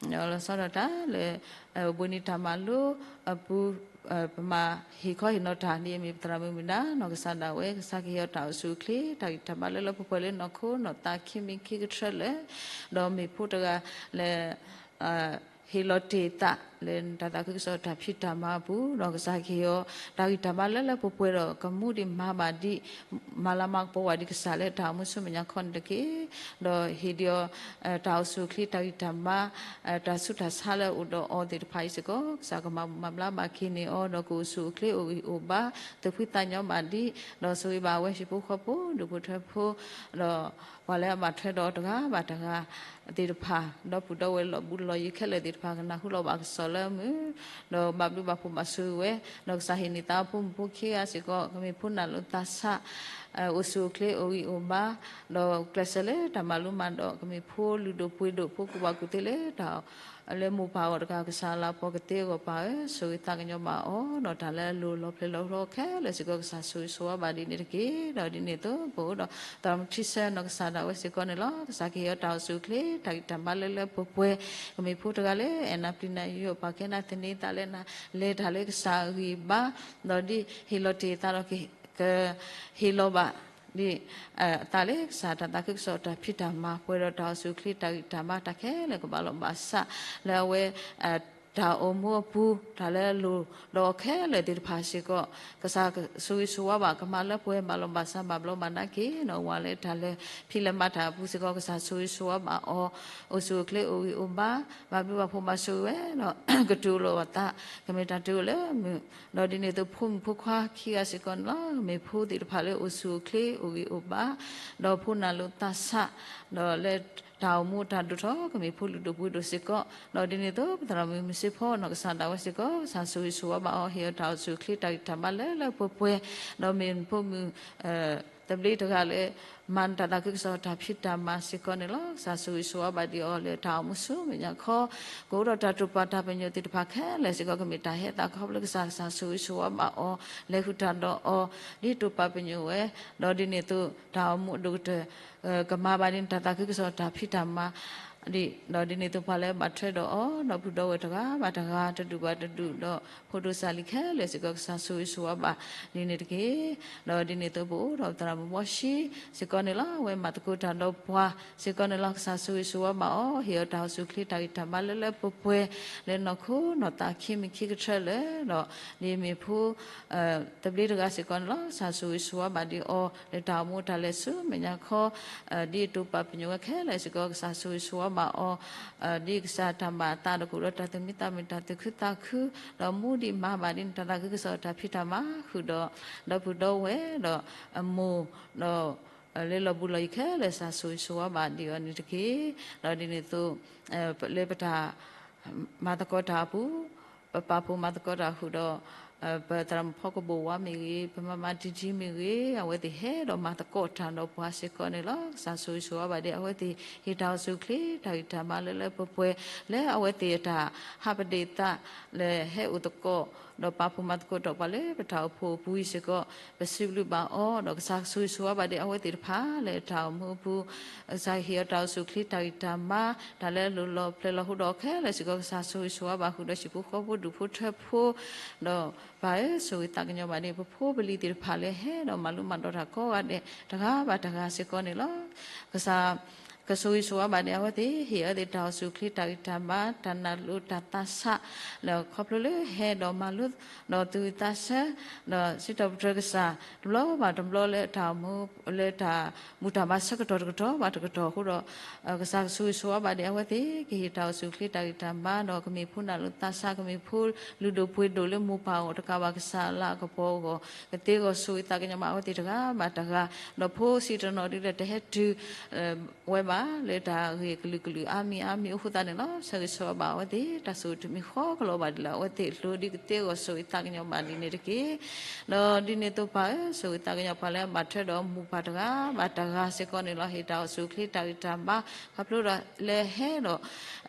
လီၤဆီဒၣ်တၢ်လၢ ဘိးနံၤတၢ်မၤလိအပူၤ ပမၤဟ့ၣ်ခီဟ့ၣ်နီၤတၢ် ဒ်အမ့ၢ်ပသရၣ်မုၣ်မုၢ်ဒါနီၢ်ကစၢ်ဒၣ်ဝဲ ကစၢ်ကဟ့ၣ်အီၤတၢ်အိၣ်ဆူၣ်အိၣ်ချ့ တၢ်ဂံၢ်တၢ်ဘါလၢလၢပှဲၤပှဲၤလၢနီၢ်ခိနီၢ်သးခံမံၤခံကထြၢလၢာ် ဒီးမ့ၢ်ဖိတဂၤလၢ ဟ့ၣ်လီၤတ့ၢ်သးလၢတၢ်သးခုကစီၣ်တၢ်ဖံးတၢ်မၤအပူၤ ဒီးကစၢ်ကဟ့ၣ်အီၤ တၢ်ဂံၢ်တၢ်ဘါလၢလၢပှဲၤပှဲၤဒီး ကမူဒံးမၤဘၣ်ဒံး မၤလၤမၤကပီၤဝဲဒ်ကစၢ်လၢတၢ်အိၣ်မူဆူမဲာ်ညါခီန့ၣ်တက့ၢ်. ဒီးဟ့ၣ်ဒံးအီၤ တၢ်အိၣ်ဆူၣ်အိၣ်ချ့ တၢ်ဂံၢ်တၢ်ဘါ တၢ်ဆူးတၢ်ဆါလၢအိၣ်ဒီးအီၤသ့ၣ်တဖၣ်အံၤစ့ၢ်ကီး ကစၢ်ကမၤဘူၣ်မၤဘျါဘၣ်က့ၤန့ၢ်အီၤ ဒီးကအိၣ်ဆူၣ်အိၣ်ချ့အိၣ်ဂံၢ်အိၣ်ဘါ သူၣ်ဖှံသးညီဘၣ်ဒံး ဒီးဆိၣ်ဂ့ၤဘၣ်အဝဲဟံၣ်ဖိဃီဖိ ဒူၣ်ဖိထၢဖိ ဒီးပှၤလၢအဘၣ်ထွဲဒီးအီၤတဂၤဘၣ်တဂၤသ့ၣ်တဖၣ် ဒီပုၢ်ဒီဝဲၢ်လီၢ်ဘူးလီၢ်ယံၤခဲလၢာ်သ့ၣ်တဖၣ် ကနၢ်ဟူလီၤဘၣ်ကစီၣ်လၢအမုာ် ဒီးဘၣ်ဘျုးဘၣ်ဖှိၣ်ဘၣ်ဆိၣ်ဂ့ၤဝဲ ဒီးကစၢ်ဟ့ၣ်န့ၢ်သးအဖိမုၣ်ဖိခံဂၤစ့ၢ်ကီး ကမ့ၢ်ဖိနၢ်လိာ်သးဆး အိၣ်ဆူၣ်အိၣ်ချ့အိၣ်ဂံၢ်အိၣ်ဘါ, ဒီးကျဲးစၢးလၢတၢ်မၤလိမၤဒိး ကမ့ၢ်ဖိလုၢ်ဒိၣ်ပှ့ၤဒိၣ် ဖိကူၣ်ဘၣ်ကူၣ်သ့လၢတၢ် လၢမိၢ်ပၢ်အဂီၢ်တကး ကစၢ်လၤပှီၢ်ကသ့အဂီၢ်ပၢ်ဧၢ, ဆိၣ်ဂ့ၤသးကညီၤဘၣ်အီၤ, ဒီးတၢ်လၢအလိၤလီၤဖျဲၣ်လီၤဟိခဲလၢာ်စ့ၢ်ကီး ကစၢ်ဆိၣ်ဂ့ၤဆိၣ်ဝါဘၣ်ဒ်န့ၣ်တက့ၢ်. ဒီးဒ်န့ၣ်အသိး ပအိၣ်ဒီးသရၣ်မုၣ်ထံဆၢနီၢ်ကစၢ်ဒၣ်ဝဲစ့ၢ်ကီးန့ၣ်လီၤ. ကစၢ်ကဟ့ၣ်အီၤတၢ်အိၣ်ဆူၣ်အိၣ်ချ့ တၢ်ဂံၢ်တၢ်ဘါလၢလၢပှဲၤပှဲၤ, ကမ့ၢ်ဖိတဂၤလၢ အဲၣ်နၤပျံၤနၤယိာ် ပာ်ကဲနၤသန့ၤသးလၢနၤ လဲၤတၢ်လၢကစၢ်အဂံၢ်အဘါ, ဒီးဒ်ဟ့ၣ်လီၤတ့ၢ်သးဒီး ကဟ့ၣ်လီၤဘၣ် ဒ်အသးလၢကစၢ်တၢ်သးခုကစီၣ်တၢ်ဖံးတၢ်မၤ ပှဲၤဒီးတၢ်အိၣ်ဆူၣ်အိၣ်ချ့ တၢ်ဂံၢ်တၢ်ဘါတၢ်ခဲလၢာ်ကဘၣ်လီၤဘၣ်စး လၢအဝဲ တၢ်အိၣ်မူအပူၤ တၢ်လၢအလိၣ်ဒီးအီၤခဲလၢာ်သ့ၣ်တဖၣ်စ့ၢ်ကီး ကစၢ်ဆိၣ်ဂ့ၤဆိၣ်ဝါဘၣ် ကမၤလၢပှဲၤ ဘၣ်လီၤဘၣ်စး ဘၣ်ဘျီးဘၣ်ဒါက့ၤ ဒီးဝၤလၢတၢ်လဲၤဖံးလဲၤမၤတၢ်အပူၤစ့ၢ်ကီး ကစၢ်ဆိၣ်ဂ့ၤဆိၣ်ဝါဘၣ်အီၤ အိၣ်ဆူၣ်အိၣ်ချ့အိၣ်ဂံၢ်အိၣ်ဘါ ဘၣ်ဘျုးဘၣ်ဖှိၣ်မၤဆိၣ်ဂ့ၤဝဲဒီး ကတုၤလီၤအသး ကမ့ၢ်တၢ်တုၤလၢမုာ် ဒီးဒ်န့ၣ်အသိး ဖိမုၣ်ဖိခွါခံဂၤစ့ၢ်ကီးန့ၣ်လီၤ. ကမ့ၢ်ဖိသ့ၣ်တဖၣ်လၢအိၣ်ဆူၣ်အိၣ်ချ့အိၣ်ဂံၢ်အိၣ်ဘါ ဒီးဖိနၢ်လိၤသးဆး ဒီးလၢတၢ်အိၣ်မူတၢ်ဒိၣ်ထီၣ် ကမ့ၢ်ဖိလုၢ်ဒိၣ်ပှ့ၤဒိၣ်စ့ၢ်ကီး ဒီးဒ်န့ၣ်အသိး ပသရၣ်မုၣ်မုၢ်စ့ဖီနီၢ်ကစၢ်ဒၣ်ဝဲစ့ၢ်ကီး ကစၢ်ဆိၣ်ဂ့ၤဆိၣ်ဝါဘၣ်အီၤ ဟ့ၣ်အီၤတၢ်အိၣ်ဆူၣ်အိၣ်ချ့ တၢ်ဂံၢ်တၢ်ဘါလၢလၢပှဲၤပှဲၤ ဒီးမ့ၢ်ဖိမုၣ် သဘျ့တဂၤလၢ မၤနတၢ်သးခုကစီၣ်တၢ်ဖံးတၢ်မၤစ့ၢ်ကီးန့ၣ်လီၤ. ကစၢ်ဆိၣ်ဂ့ၤဆိၣ်ဝါဘၣ်ဒံးအီၤလၢတၢ်အိၣ်မူဆူမဲာ်ညါခီ ကအိၣ်ဒီးတၢ်တိာ်ပာ်တၢ်ပညိၣ်သ့ၣ်တဖၣ်ခဲလၢာ်စ့ၢ်ကီး ကမ့ၢ်တၢ်ဟဲသးခီဖျိကစၢ် ကစၢ်ဆိၣ်ဂ့ၤဆိၣ်ဝါဘၣ်အီၤ လဲၤဃုာ်တၢ်ဒီးအီၤ ဒ်တိာ်ပာ်ပညိၣ်ဝဲ ဒီးဒ်န့ၣ်အသိး တၢ်အိၣ်မူအဒိၣ်ကတၢၢ် ကမၤဘၣ်ဒ်န့ၣ် တၢ်သးခုကစီၣ်တၢ်ဖံးတၢ်မၤ ဒီးဒ်န့ၣ်အသိး ပှၤလၢဘၣ်ထွဲဒီးအီၤ ဒီပုၢ်ဒီဝဲၢ်တဂၤဘၣ်တဂၤ တဒူၣ်ဘၣ်တဒူၣ်ဒီး ဖိဒိၣ်စၢ်လံၤခဲလၢာ်စ့ၢ်ကီး ကစၢ်ဆိၣ်ဂ့ၤဆိၣ်ဝါဘၣ်ဒ်န့ၣ်တက့ၢ်. ဒီးဒ်န့ၣ်အသိး ပအိၣ်ဒီးပသရၣ်မုၣ်ဘီၡံစ့ၢ်ကီးန့ၣ်လီၤ. အဝဲမၤသကိးတၢ်ဒီးပှၤစ့ၢ်ကီးန့ၣ်လီၤ. ကစၢ်ဆိၣ်ဂ့ၤဆိၣ်ဝါဘၣ်အီၤ ဟ့ၣ်အီၤတၢ်အိၣ်ဆူၣ်အိၣ်ချ့ တၢ်ဂံၢ်တၢ်ဘါလၢလၢပှဲၤပှဲၤ လၢနီၢ်ခိနီၢ်သးခံမံၤခံကထၢလၢာ်ဒီး ဒ်မ့ၢ်ဖိ သဘျ့တဂၤစ့ၢ်ကီးန့ၣ်လီၤ. ကစၢ်ဆိၣ်ဂ့ၤဆိၣ်ဝါဘၣ်ဒံးအီၤ လၢတၢ်အိၣ်မူတၢ်လဲၤဆူမဲာ်ညါခီ ဒ်တိာ်ပာ်ပညိၣ်ဝဲခဲလၢာ်စ့ၢ်ကီး ကစၢ်ဆိၣ်ဂ့ၤဆိၣ်ဝါဘၣ်အီၤ ဒ်ကစၢ်တၢ်မၤအသးဒီးကအိၣ်ဒီးတၢ်သူၣ်မံသးမုာ် တၢ်သူၣ်ခုသးခု ဒီးမူဒံးမၤဘၣ်ဒ်န့ၣ် တၢ်သးခုကစီၣ်တၢ်ဖံးတၢ်မၤဃုာ်ဒီး ဒီပုၢ်ဒီဝဲၢ်ဒီးအမိၢ်ဒီး လၢလီၤဘူးလီၤယံၤခဲလၢာ် ကစၢ်ဆိၣ်ဂ့ၤဆိၣ်ဝါဘၣ်ဒံးအီၤန့ၣ်တက့ၢ်. ဒီးဒ်န့ၣ်အသိး လၢပတၢ် မၤသကိးတၢ်အပူၤ ပပာ်ဖှိၣ်မၤသကိးတၢ်ဃုာ်ဒီး ပသရၣ်မုၣ်ဖီကဘိၣ်ဝါမ့ၢ်ဂ့ၤ ပမၤမၤတံၢ်တံၢ်မ့ၢ်ဂ့ၤ အဝဲသ့ၣ်ဟဲဒီးမၤသကိးတၢ်ဒီးပှၤစ့ၢ်ကီးန့ၣ်လီၤ. ကစၢ်ဆိၣ်ဂ့ၤဆိၣ်ဝါဘၣ်ဒံး အဝဲသ့ၣ်ဟ့ၣ်တၢ်အိၣ်ဆူၣ်အိၣ်ချ့ တၢ်ဂံၢ်တၢ်ဘါလၢလၢပှဲၤပှဲၤ လၢအဝဲသ့ၣ်အတၢ်ဟးပဒ့ၣ်သး လၢဟဲအိၣ်သကိး ဒီးပာ်ဖှိၣ်မၤသကိးဒီးပှၤလၢပတၢ်အိၣ်ဖှိၣ်အပူၤအံၤစ့ၢ်ကီး ပစံးဘျုးဘၣ်အီၤ ဒီးကစၢ်ဆိၣ်ဂ့ၤဆိၣ်ဝါဘၣ်ဒံး အဝဲသ့ၣ်တဖၣ်လၢတၢ်အိၣ်မူအပူၤ ကစၢ်ဟ့ၣ်အီၤတၢ်အိၣ်ဆူၣ်အိၣ်ချ့ တၢ်ဂံၢ်တၢ်ဘါ တၢ်လၢအလိၣ်လီၤဖျဲၣ်လီၤဟိဒီးခဲလၢာ်စ့ၢ်ကီး ကစၢ်ဆိၣ်ဂ့ၤဆိၣ်ဝါဘၣ်ဃုာ်ဒီးဟံၣ်ဖိဃီဖိဒူၣ်ဖိထၢဖိ ဒီးပၢ်ဧၢ ဆိၣ်ဂ့ၤသးကညီၤဘၣ်ဒံး ပဖိပလံၤသ့ၣ်တဖၣ်လၢဟဲဒီးမၤလိမၤဒိးတၢ်ကိးဂၤဒဲး တဂၤဘၣ်တဂၤစ့ၢ်ကီးန့ၣ်လီၤ. ကစၢ် ကဆိၣ်ဂ့ၤဆိၣ်ဝါဘၣ်ဒံး အဝဲသ့ၣ် ဟ့ၣ်အဝဲသ့ၣ်တၢ်အိၣ်ဆူၣ်အိၣ်ချ့ တၢ်ဂံၢ်တၢ်ဘါ တၢ်နၢ်လိၤတၢ်သးဆး လၢခီဖျိလၢဟဲဒီးမၤလိ ဒီးသူၣ်ဝံၣ်သးဆၢ ဒီးစံးထီၣ်ပတြၢၤကစၢ် တဘျီဘၣ်တဘျီလၢတၢ်အိၣ်မူ လၢတၢ်မူတၢ်မၤဆၢကတီၢ်တကတီၢ်ဘၣ်တကတီၢ်အဃိဒီး ကစၢ်ကဆိၣ်ဂ့ၤဆိၣ်ဝါဘၣ်ဒံး အဝဲသ့ၣ် ကဟ့ၣ်တၢ်အိၣ်ဆူၣ်အိၣ်ချ့ တၢ်ဂံၢ်တၢ်ဘါ ဒီးကမ့ၢ်ဖိနၢ်လိၤသးဆး ကမ့ၢ်ဖိလုၢ်ဒိၣ်ပှ့ၤဒိၣ်လၢမိၢ်ပၢ်အဂီၢ်တကးဘၣ် ကစၢ်လၤအကပီၤအဂီၢ် ကသ့အဂီၢ် ဆိၣ်ဂ့ၤသးကညီၤဘၣ်အဝဲသ့ၣ်တဂၤဘၣ်တဂၤ ဒီးဖိဆံးတနီၤဒ်လဲၣ်တဟဲတုၤ ဝဲဘၣ် လၢတၢ်ဂ့ၢ်ကလုာ်ကလုာ်အါမံၤအါမံၤအဃိသတးန့ၣ်လီၤ. ဆၢဂ့ၤဆၢဝါဘၣ်အဝဲသ့ၣ် တၢ်ဆိၣ်ဂ့ၤတမံၤဃီကလီၤဘၣ်ဒံးလၢ အဝဲသ့ၣ်အကျိၤဒ်ကသ့အဂီၢ် ဆိၣ်ဂ့ၤသးကညီၤဘၣ်ဒ်န့ၣ်တက့ၢ်. ဒီးဒ်န့ၣ်အသိးပၢ်ဧၢ ဆိၣ်ဂ့ၤသးကညီၤပှၤလၢအဘၣ်ထွဲဒီးမိၢ်ပၢ်တဂၤဘၣ်တဂၤစ့ၢ်ကီးန့ၣ်လီၤ. ဟ့ၣ်တၢ်အိၣ်ဆူၣ်အိၣ်ချ့ တၢ်ဂံၢ်တၢ်ဘါ ခီဖျိဒီးလၢဟဲဒီး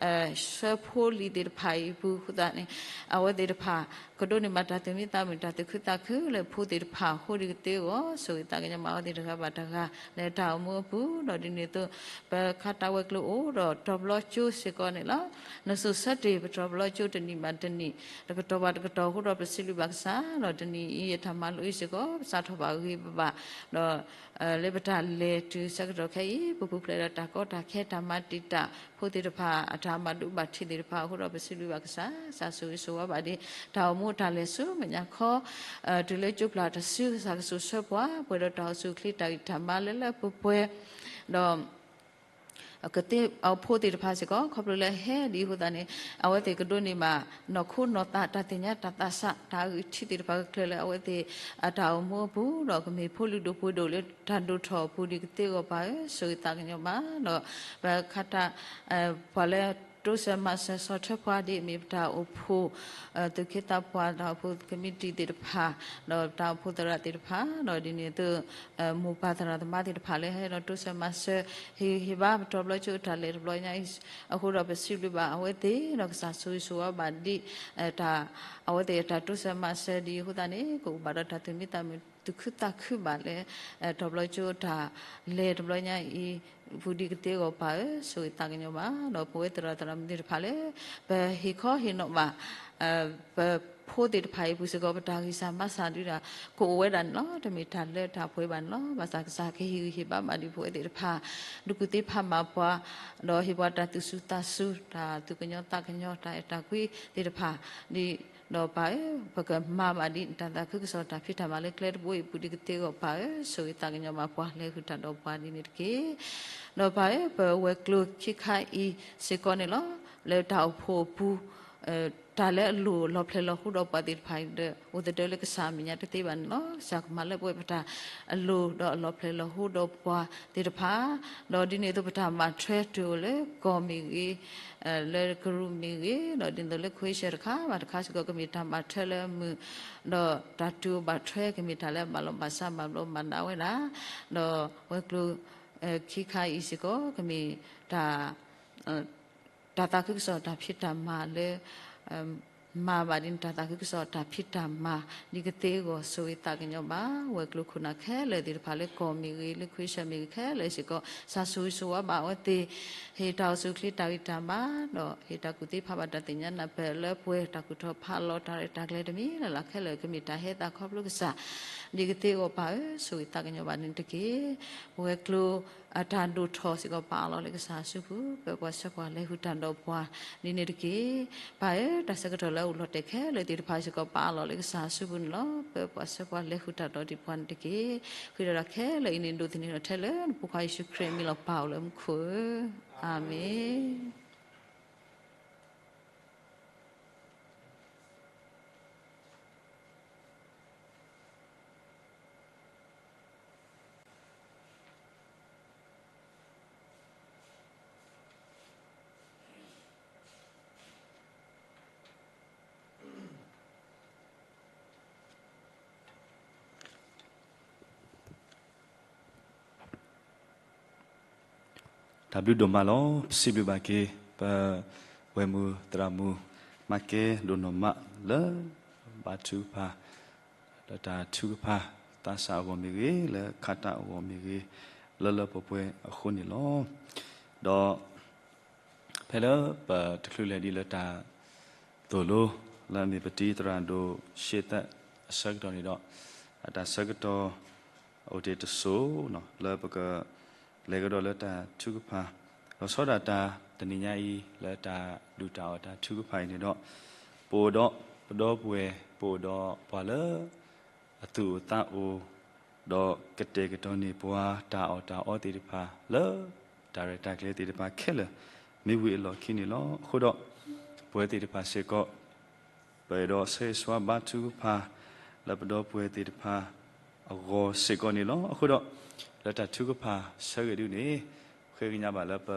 ဆှၢဖိလံၤသ့ၣ်တဖၣ်အံၤအပူၤအဃိသတးန့ၣ် အဝဲသ့ၣ်တဖၣ် ကဒိးန့ၢ်ဘၣ်တၢ်သူၣ်မံသးမုာ် တၢ်သူၣ်ခုသးခုလၢဖိသ့ၣ်တဖၣ်အဃိဒ်ကသ့အဂီၢ် ဆိၣ်ဂ့ၤသးကညီၤဘၣ်အဝဲသ့ၣ်တဂၤဘၣ်တဂၤ လၢတၢ်အိၣ်မူအပူၤ ဒီးဒ်န့ၣ်အသိး ပခါတၢ်ဝဲၤကျိၤအိၣ်ဒီးတီၤပလီကၠိစ့ၢ်ကီးန့ၣ်လီၤ. နစိၤဆၢတ့ၢ် ပတီၤပလီကၠိတနံၣ်ဘၣ်တနံၣ် တကတီၢ်ဘၣ်တကတီၢ်အဃိဒီး ပစံးဘျုးဘၣ်ကစၢ် ဒီးတနံၣ်အံၤအတၢ်မၤလိအံၤစ့ၢ်ကီး ပစးထီၣ်ဘၣ်ဂ့ၤဘၣ်ဘၣ် ဒီး လၢပတၢ်လဲၤတုၤဆၢကတီၢ်ခဲအံၤ ပပူၤဖျဲးဒီးတၢ်ကီတၢ်ခဲ တၢ်မၤတံာ်တာ် ဖိသ့ၣ်တဖၣ် အတၢ်မၤဒိးဘၣ်ထံးသ့ၣ်တဖၣ်အဃိဒီး ပစံးဘျုးဘၣ်ကစၢ် ကစၢ်ဆိၣ်ဂ့ၤဆိၣ်ဝါဘၣ်ဒံး တၢ်အိၣ်မူတၢ်လဲၤဆူမဲာ်ညါခီ တုၤလၢကၠိပျၢ်တစု ကစၢ်ကဆိၣ်ဆၢပှၤ ပှဲၤဒီးတၢ်အိၣ်ဆူၣ်အိၣ်ချ့ တၢ်ဂံၢ်တၢ်ဘါလၢလၢပှဲၤပှဲၤ ဒီး ကသ့အဖိသ့ၣ်တဖၣ်စ့ၢ်ကီး ခီဖျိလၢဟဲဒ်အဃိသတးန့ၣ် အဝဲသ့ၣ်ကဒိးန့ၢ်ဘၣ် နီၢ်ခိနီၢ်သး တၢ်သ့ၣ်ညါတၢ်သးဆး တၢ်အဂံၢ်ထံးသ့ၣ်တဖၣ်ကကျၢၤလၢအဝဲသ့ၣ်အတၢ်အိၣ်မူအပူၤ ဒီးကမ့ၢ်ဖိလုၢ်ဒိၣ်ပှ့ၤဒိၣ်လၢတၢ်ဒိၣ်ထီၣ်အပူၤဒ်ကသ့အဂီၢ်ပၢ်ဧၢ ဆိၣ်ဂ့ၤသးကညီၤဘၣ် ဒီး ပခါတၢ် ပှၤလၢ တိစၢၤမၤစၢၤဆီၣ်ထွဲပှၤ ဒ်အမ့ၢ်ပတၢ်အိၣ်ဖှိၣ် သုးခ့သးပှၢ် တၢ်အိၣ်ဖှိၣ်ကမံးတံာ်သ့ၣ်တဖၣ် ဒီးတၢ်အိၣ်ဖှိၣ်သရၣ်သ့ၣ်တဖၣ် ဒီးဒ်န့ၣ်အသိး မိၢ်ပၢ်သရၣ်သမါသ့ၣ်တဖၣ်လၢဟဲဒီးတိစၢၤမၤစၢၤ ဟ့ၣ်ဂံၢ်ဟ့ၣ်ဘါပတီၢ်ဘျီကၠိအတၢ်လဲၤတဘျီညါအံၤ အဃိဒီးပစံးဘျုးဘၣ်အဝဲသ့ၣ် ဒီးကစၢ်ဆိၣ်ဂ့ၤဆိၣ်ဝါဘၣ်ဒ် အဝဲသ့ၣ်အတၢ်တိစၢၤမၤစၢၤဒ်အဃိသတးန့ၣ် ကအိၣ်ဘၣ်ဒီးတၢ်သူၣ်မံသးမုာ်သူၣ်ခုသးခုဘၣ်လၢ တီၢ်ဘျီကၠိတၢ်လဲၤတဘျီညါအံၤ ပူၤဒံးကသ့အဂီၢ်ပၢ်ဧၢ ဆိၣ်ဂ့ၤသးကညီၤဘၣ် ဒီးပဝဲသရၣ်သရၣ်မုၣ်သ့ၣ်တဖၣ်လၢ ပဟ့ၣ်ခီဟ့ၣ်နီၤဘၣ် ပဖိသ့ၣ်တဖၣ်အံၤပူၤစ့ၢ်ကီး ပတၢ်ဂံၢ်စၢ်ဘါစၢ်ဒုးဒၣ် ကအိၣ်ဝဲဒၣ်န့ၣ်လီၤ. တမ့ၢ်တၢ်လၢတၢ်ပှဲၤဘၣ်န့ၣ်လီၤ. ဘၣ်ဆၣ်ကစၢ်ကဟ့ၣ်ဂံၢ်ဟ့ၣ်ဘါဘၣ်ဒ်ပဝဲသ့ၣ်တဖၣ် ဒုးကူၣ်သ့ဖးမၤပှၤ ဒီးဟ့ၣ်ပှၤတၢ်သူၣ်စူၤသးစူၤ တၢ်သူၣ်ကညီၤသးကညီၤ တၢ်အဲၣ်တၢ်ကွံသ့ၣ်တဖၣ် ဒီးပၢ်ဧၢ ပကမၤဘၣ်ဒ်နတၢ်သးခုကစီၣ်တၢ်ဖံးတၢ်မၤလၢကျဲတဘိအံၤ ပူၤဒံးကသ့အဂီၢ်ပၢ်ဧၢ ဆိၣ်ဂ့ၤသးကညီၤဘၣ်ပှၤ လဲၤဃုာ်တၢ်ဒီးပှၤဒ်န့ၣ်တက့ၢ်. ဒီးပၢ်ဧၢ ပဝဲၤကျိၤခံခါအံၤစ့ၢ်ကီးန့ၣ်လီၤ. လၢတၢ်အိၣ်ဖှိၣ်အပူၤ တၢ်လၢအလိၣ်လီၤဖျဲၣ်လီၤဟိဒီးပှၤသ့ၣ်တဖၣ်အံၤဒီး အိၣ်သဒၢလၢကစၢ်အမဲာ်ညါတသ့ဘၣ်န့ၣ်လီၤ. ကစၢ်ကမၤလၢပှဲၤပတၢ်အလိၣ်ဒီးအလီၤဖျဲၣ်လီၤဟိဒီးပှၤသ့ၣ်တဖၣ် ဒီးဒ်န့ၣ်အသိးပတၢ်မၤထွဲတုၤအိၣ်လၢကီၢ်မ့ၢ်ဂ့ၤ လၢကရူၢ်မ့ၢ်ဂ့ၤ ဒီးဒ်န့ၣ်အသိးလၢ Croatia တခါဘၣ်တခါစ့ၢ်ကီး ကမ့ၢ်တၢ်မၤထွဲလၢအမုာ် ဒီးတၢ်တုၤအိၣ်ဘၣ်ထွဲ ကမ့ၢ်တၢ်လၢအဘၣ်လီၤဘၣ်စးဘၣ်ဘျီးဘၣ်ဒါဝဲဒၣ် ဒီးဝဲၤကျိၤခံခါအံၤစ့ၢ်ကီး ကမ့ၢ်တၢ် တၢ်သးခုကစီၣ်တၢ်ဖံးတၢ်မၤလၢ မၤဘၣ်ဒ်နတၢ်သးခုကစီၣ်တၢ်ဖံးတၢ်မၤ ဒ်ကသ့အဂီၢ် ဆိၣ်ဂ့ၤသးကညီၤဘၣ် ဝဲၤကျိၤခိၣ်နၢ်ခဲလၢာ်သ့ၣ်တဖၣ်လၢကီၢ်မ့ၢ်ဂ့ၤ လၢ Croatia မ့ၢ်ဂ့ၤခဲလၢာ်စ့ၢ်ကီး ကစၢ်ဆိၣ်ဂ့ၤဆိၣ်ဝါဘၣ်အဝဲသ့ၣ် ဟ့ၣ်တၢ်အိၣ်ဆူၣ်အိၣ်ချ့တၢ်ဂံၢ်တၢ်ဘါ ဒီးဟ့ၣ်တၢ်ကူၣ်သ့ဖးဘၣ်တၢ်သ့ၣ်ညါနၢ်ပၢၢ်လၢပှဲၤ တၢ်ကူၣ်ထီၣ်ဖးလီၤတၢ်ရဲၣ်တၢ်ကျဲၤတမံၤလၢ်လၢ်ခဲလၢာ် ကမ့ၢ်တၢ်ဟဲသးခီဖျိကစၢ် ဒ်ကသ့အဂီၢ်ပၢ်ဧၢ ဆိၣ်ဂ့ၤသးကညီၤဘၣ်န့ၣ်တက့ၢ်. ပဝဲၤကျိၤ အတၢ်ဒိၣ်ထီၣ်စ့ၢ်ကီးပာ်အီၤလီၤလၢကစၢ်အစုပူၤ ပၢပှၤဆှၢပှၤလဲၤဃုာ်တၢ်ဒီးပှၤ ဒ်န့ၣ်တက့ၢ်. ပၢ်ဧၢ တၢ်ဆၢကတီၢ်လၢအအိၣ်လီၤတဲာ်ခဲလၢာ်သ့ၣ်တဖၣ်စ့ၢ်ကီးပာ်အီၤလီၤလၢကစၢ်အစုပူၤန့ၣ်လီၤ. ပၢပှၤဆှၢပှၤလဲၤဃုာ်တၢ်ဒီးဒံးပှၤန့ၣ်တက့ၢ်. ဃုာ်ဒီးတၢ်ခဲလၢာ်အံၤန့ၣ် ဒိးသန့ၤထီၣ်ထဲလၢနဖိခွါယ့ၣ်ၡူးခရံာ်အမံၤလီၤပၢ်အိၣ်လၢမူခိၣ်ဧၢ, အၤမ့ၣ်. တၢ်ဘျုးဒိၣ်မးလီၤ. ပစံးဘျုးဘၣ်က့ၤ ပဝဲၢ်မုၢ်သရၣ်မုၣ် မၤကဲဒိၣ်နီၢ်မးလၢ ဘါထုကဖၣ် လၢတၢ်ထုကဖၣ် သးစၢ်အဂီၢ်မ့ၢ်ဂ့ၤ လၢခါတၢ်အဂီၢ်မ့ၢ်ဂ့ၤ လၢလၢပှဲၤပှဲၤအဃိန့ၣ်လီၤ. ဒီး ဖဲလၢပတချုးလဲၤဒံးလၢတၢ်သိၣ်လိ လၢအမ့ၢ်ပတံၤသရၣ်ဒိၣ်ရှ့သၢၣ်အဆၢကတီၢ်န့ၣ်ဒီး အတၢ်ဆၢကတီၢ် အိၣ်တ့ၢ်တစိၤ လၢပကလဲၤကဒီးလၢတၢ်ထုကဖၣ် လီၤဆီဒၣ်တၢ်တနံၤညါအံၤ လၢတၢ်ဒုၣ်တၢ်အီၣ်တၢ်ထုကဖၣ်အံၤန့ၣ်ဒီး ပအိၣ်ဒီးပဒီပုၢ်ဝဲၢ် ပအိၣ်ဒီးပှၤလၢ အသူၣ်အိၣ်သးအိၣ် ဒီးကတဲာ်ကတီၤန့ၢ်ပှၤတၢ်အီၣ်တၢ်အီသ့ၣ်တဖၣ်လၢ တၢ်ရဲၣ်တၢ်ကျဲၤသ့ၣ်တဖၣ်ခဲလၢာ် မ့ၢ်ဝံၤအလီၢ်ခံန့ၣ်လီၤ. အဃိဒီး ပဝဲသ့ၣ်တဖၣ်စ့ၢ်ကီး ပအဲၣ်ဒိးဆၢဂ့ၤဆၢဝါဘါထုကဖၣ် လၢပဒီပုၢ်ဝဲၢ်သ့ၣ်တဖၣ်အဂီၢ်စ့ၢ်ကီးန့ၣ်လီၤ. အဃိဒီး လၢတၢ်ထုကဖၣ်ဆၢဂ့ၤဒုန့ၣ် ပဃ့ကညးဘၣ်လၢပ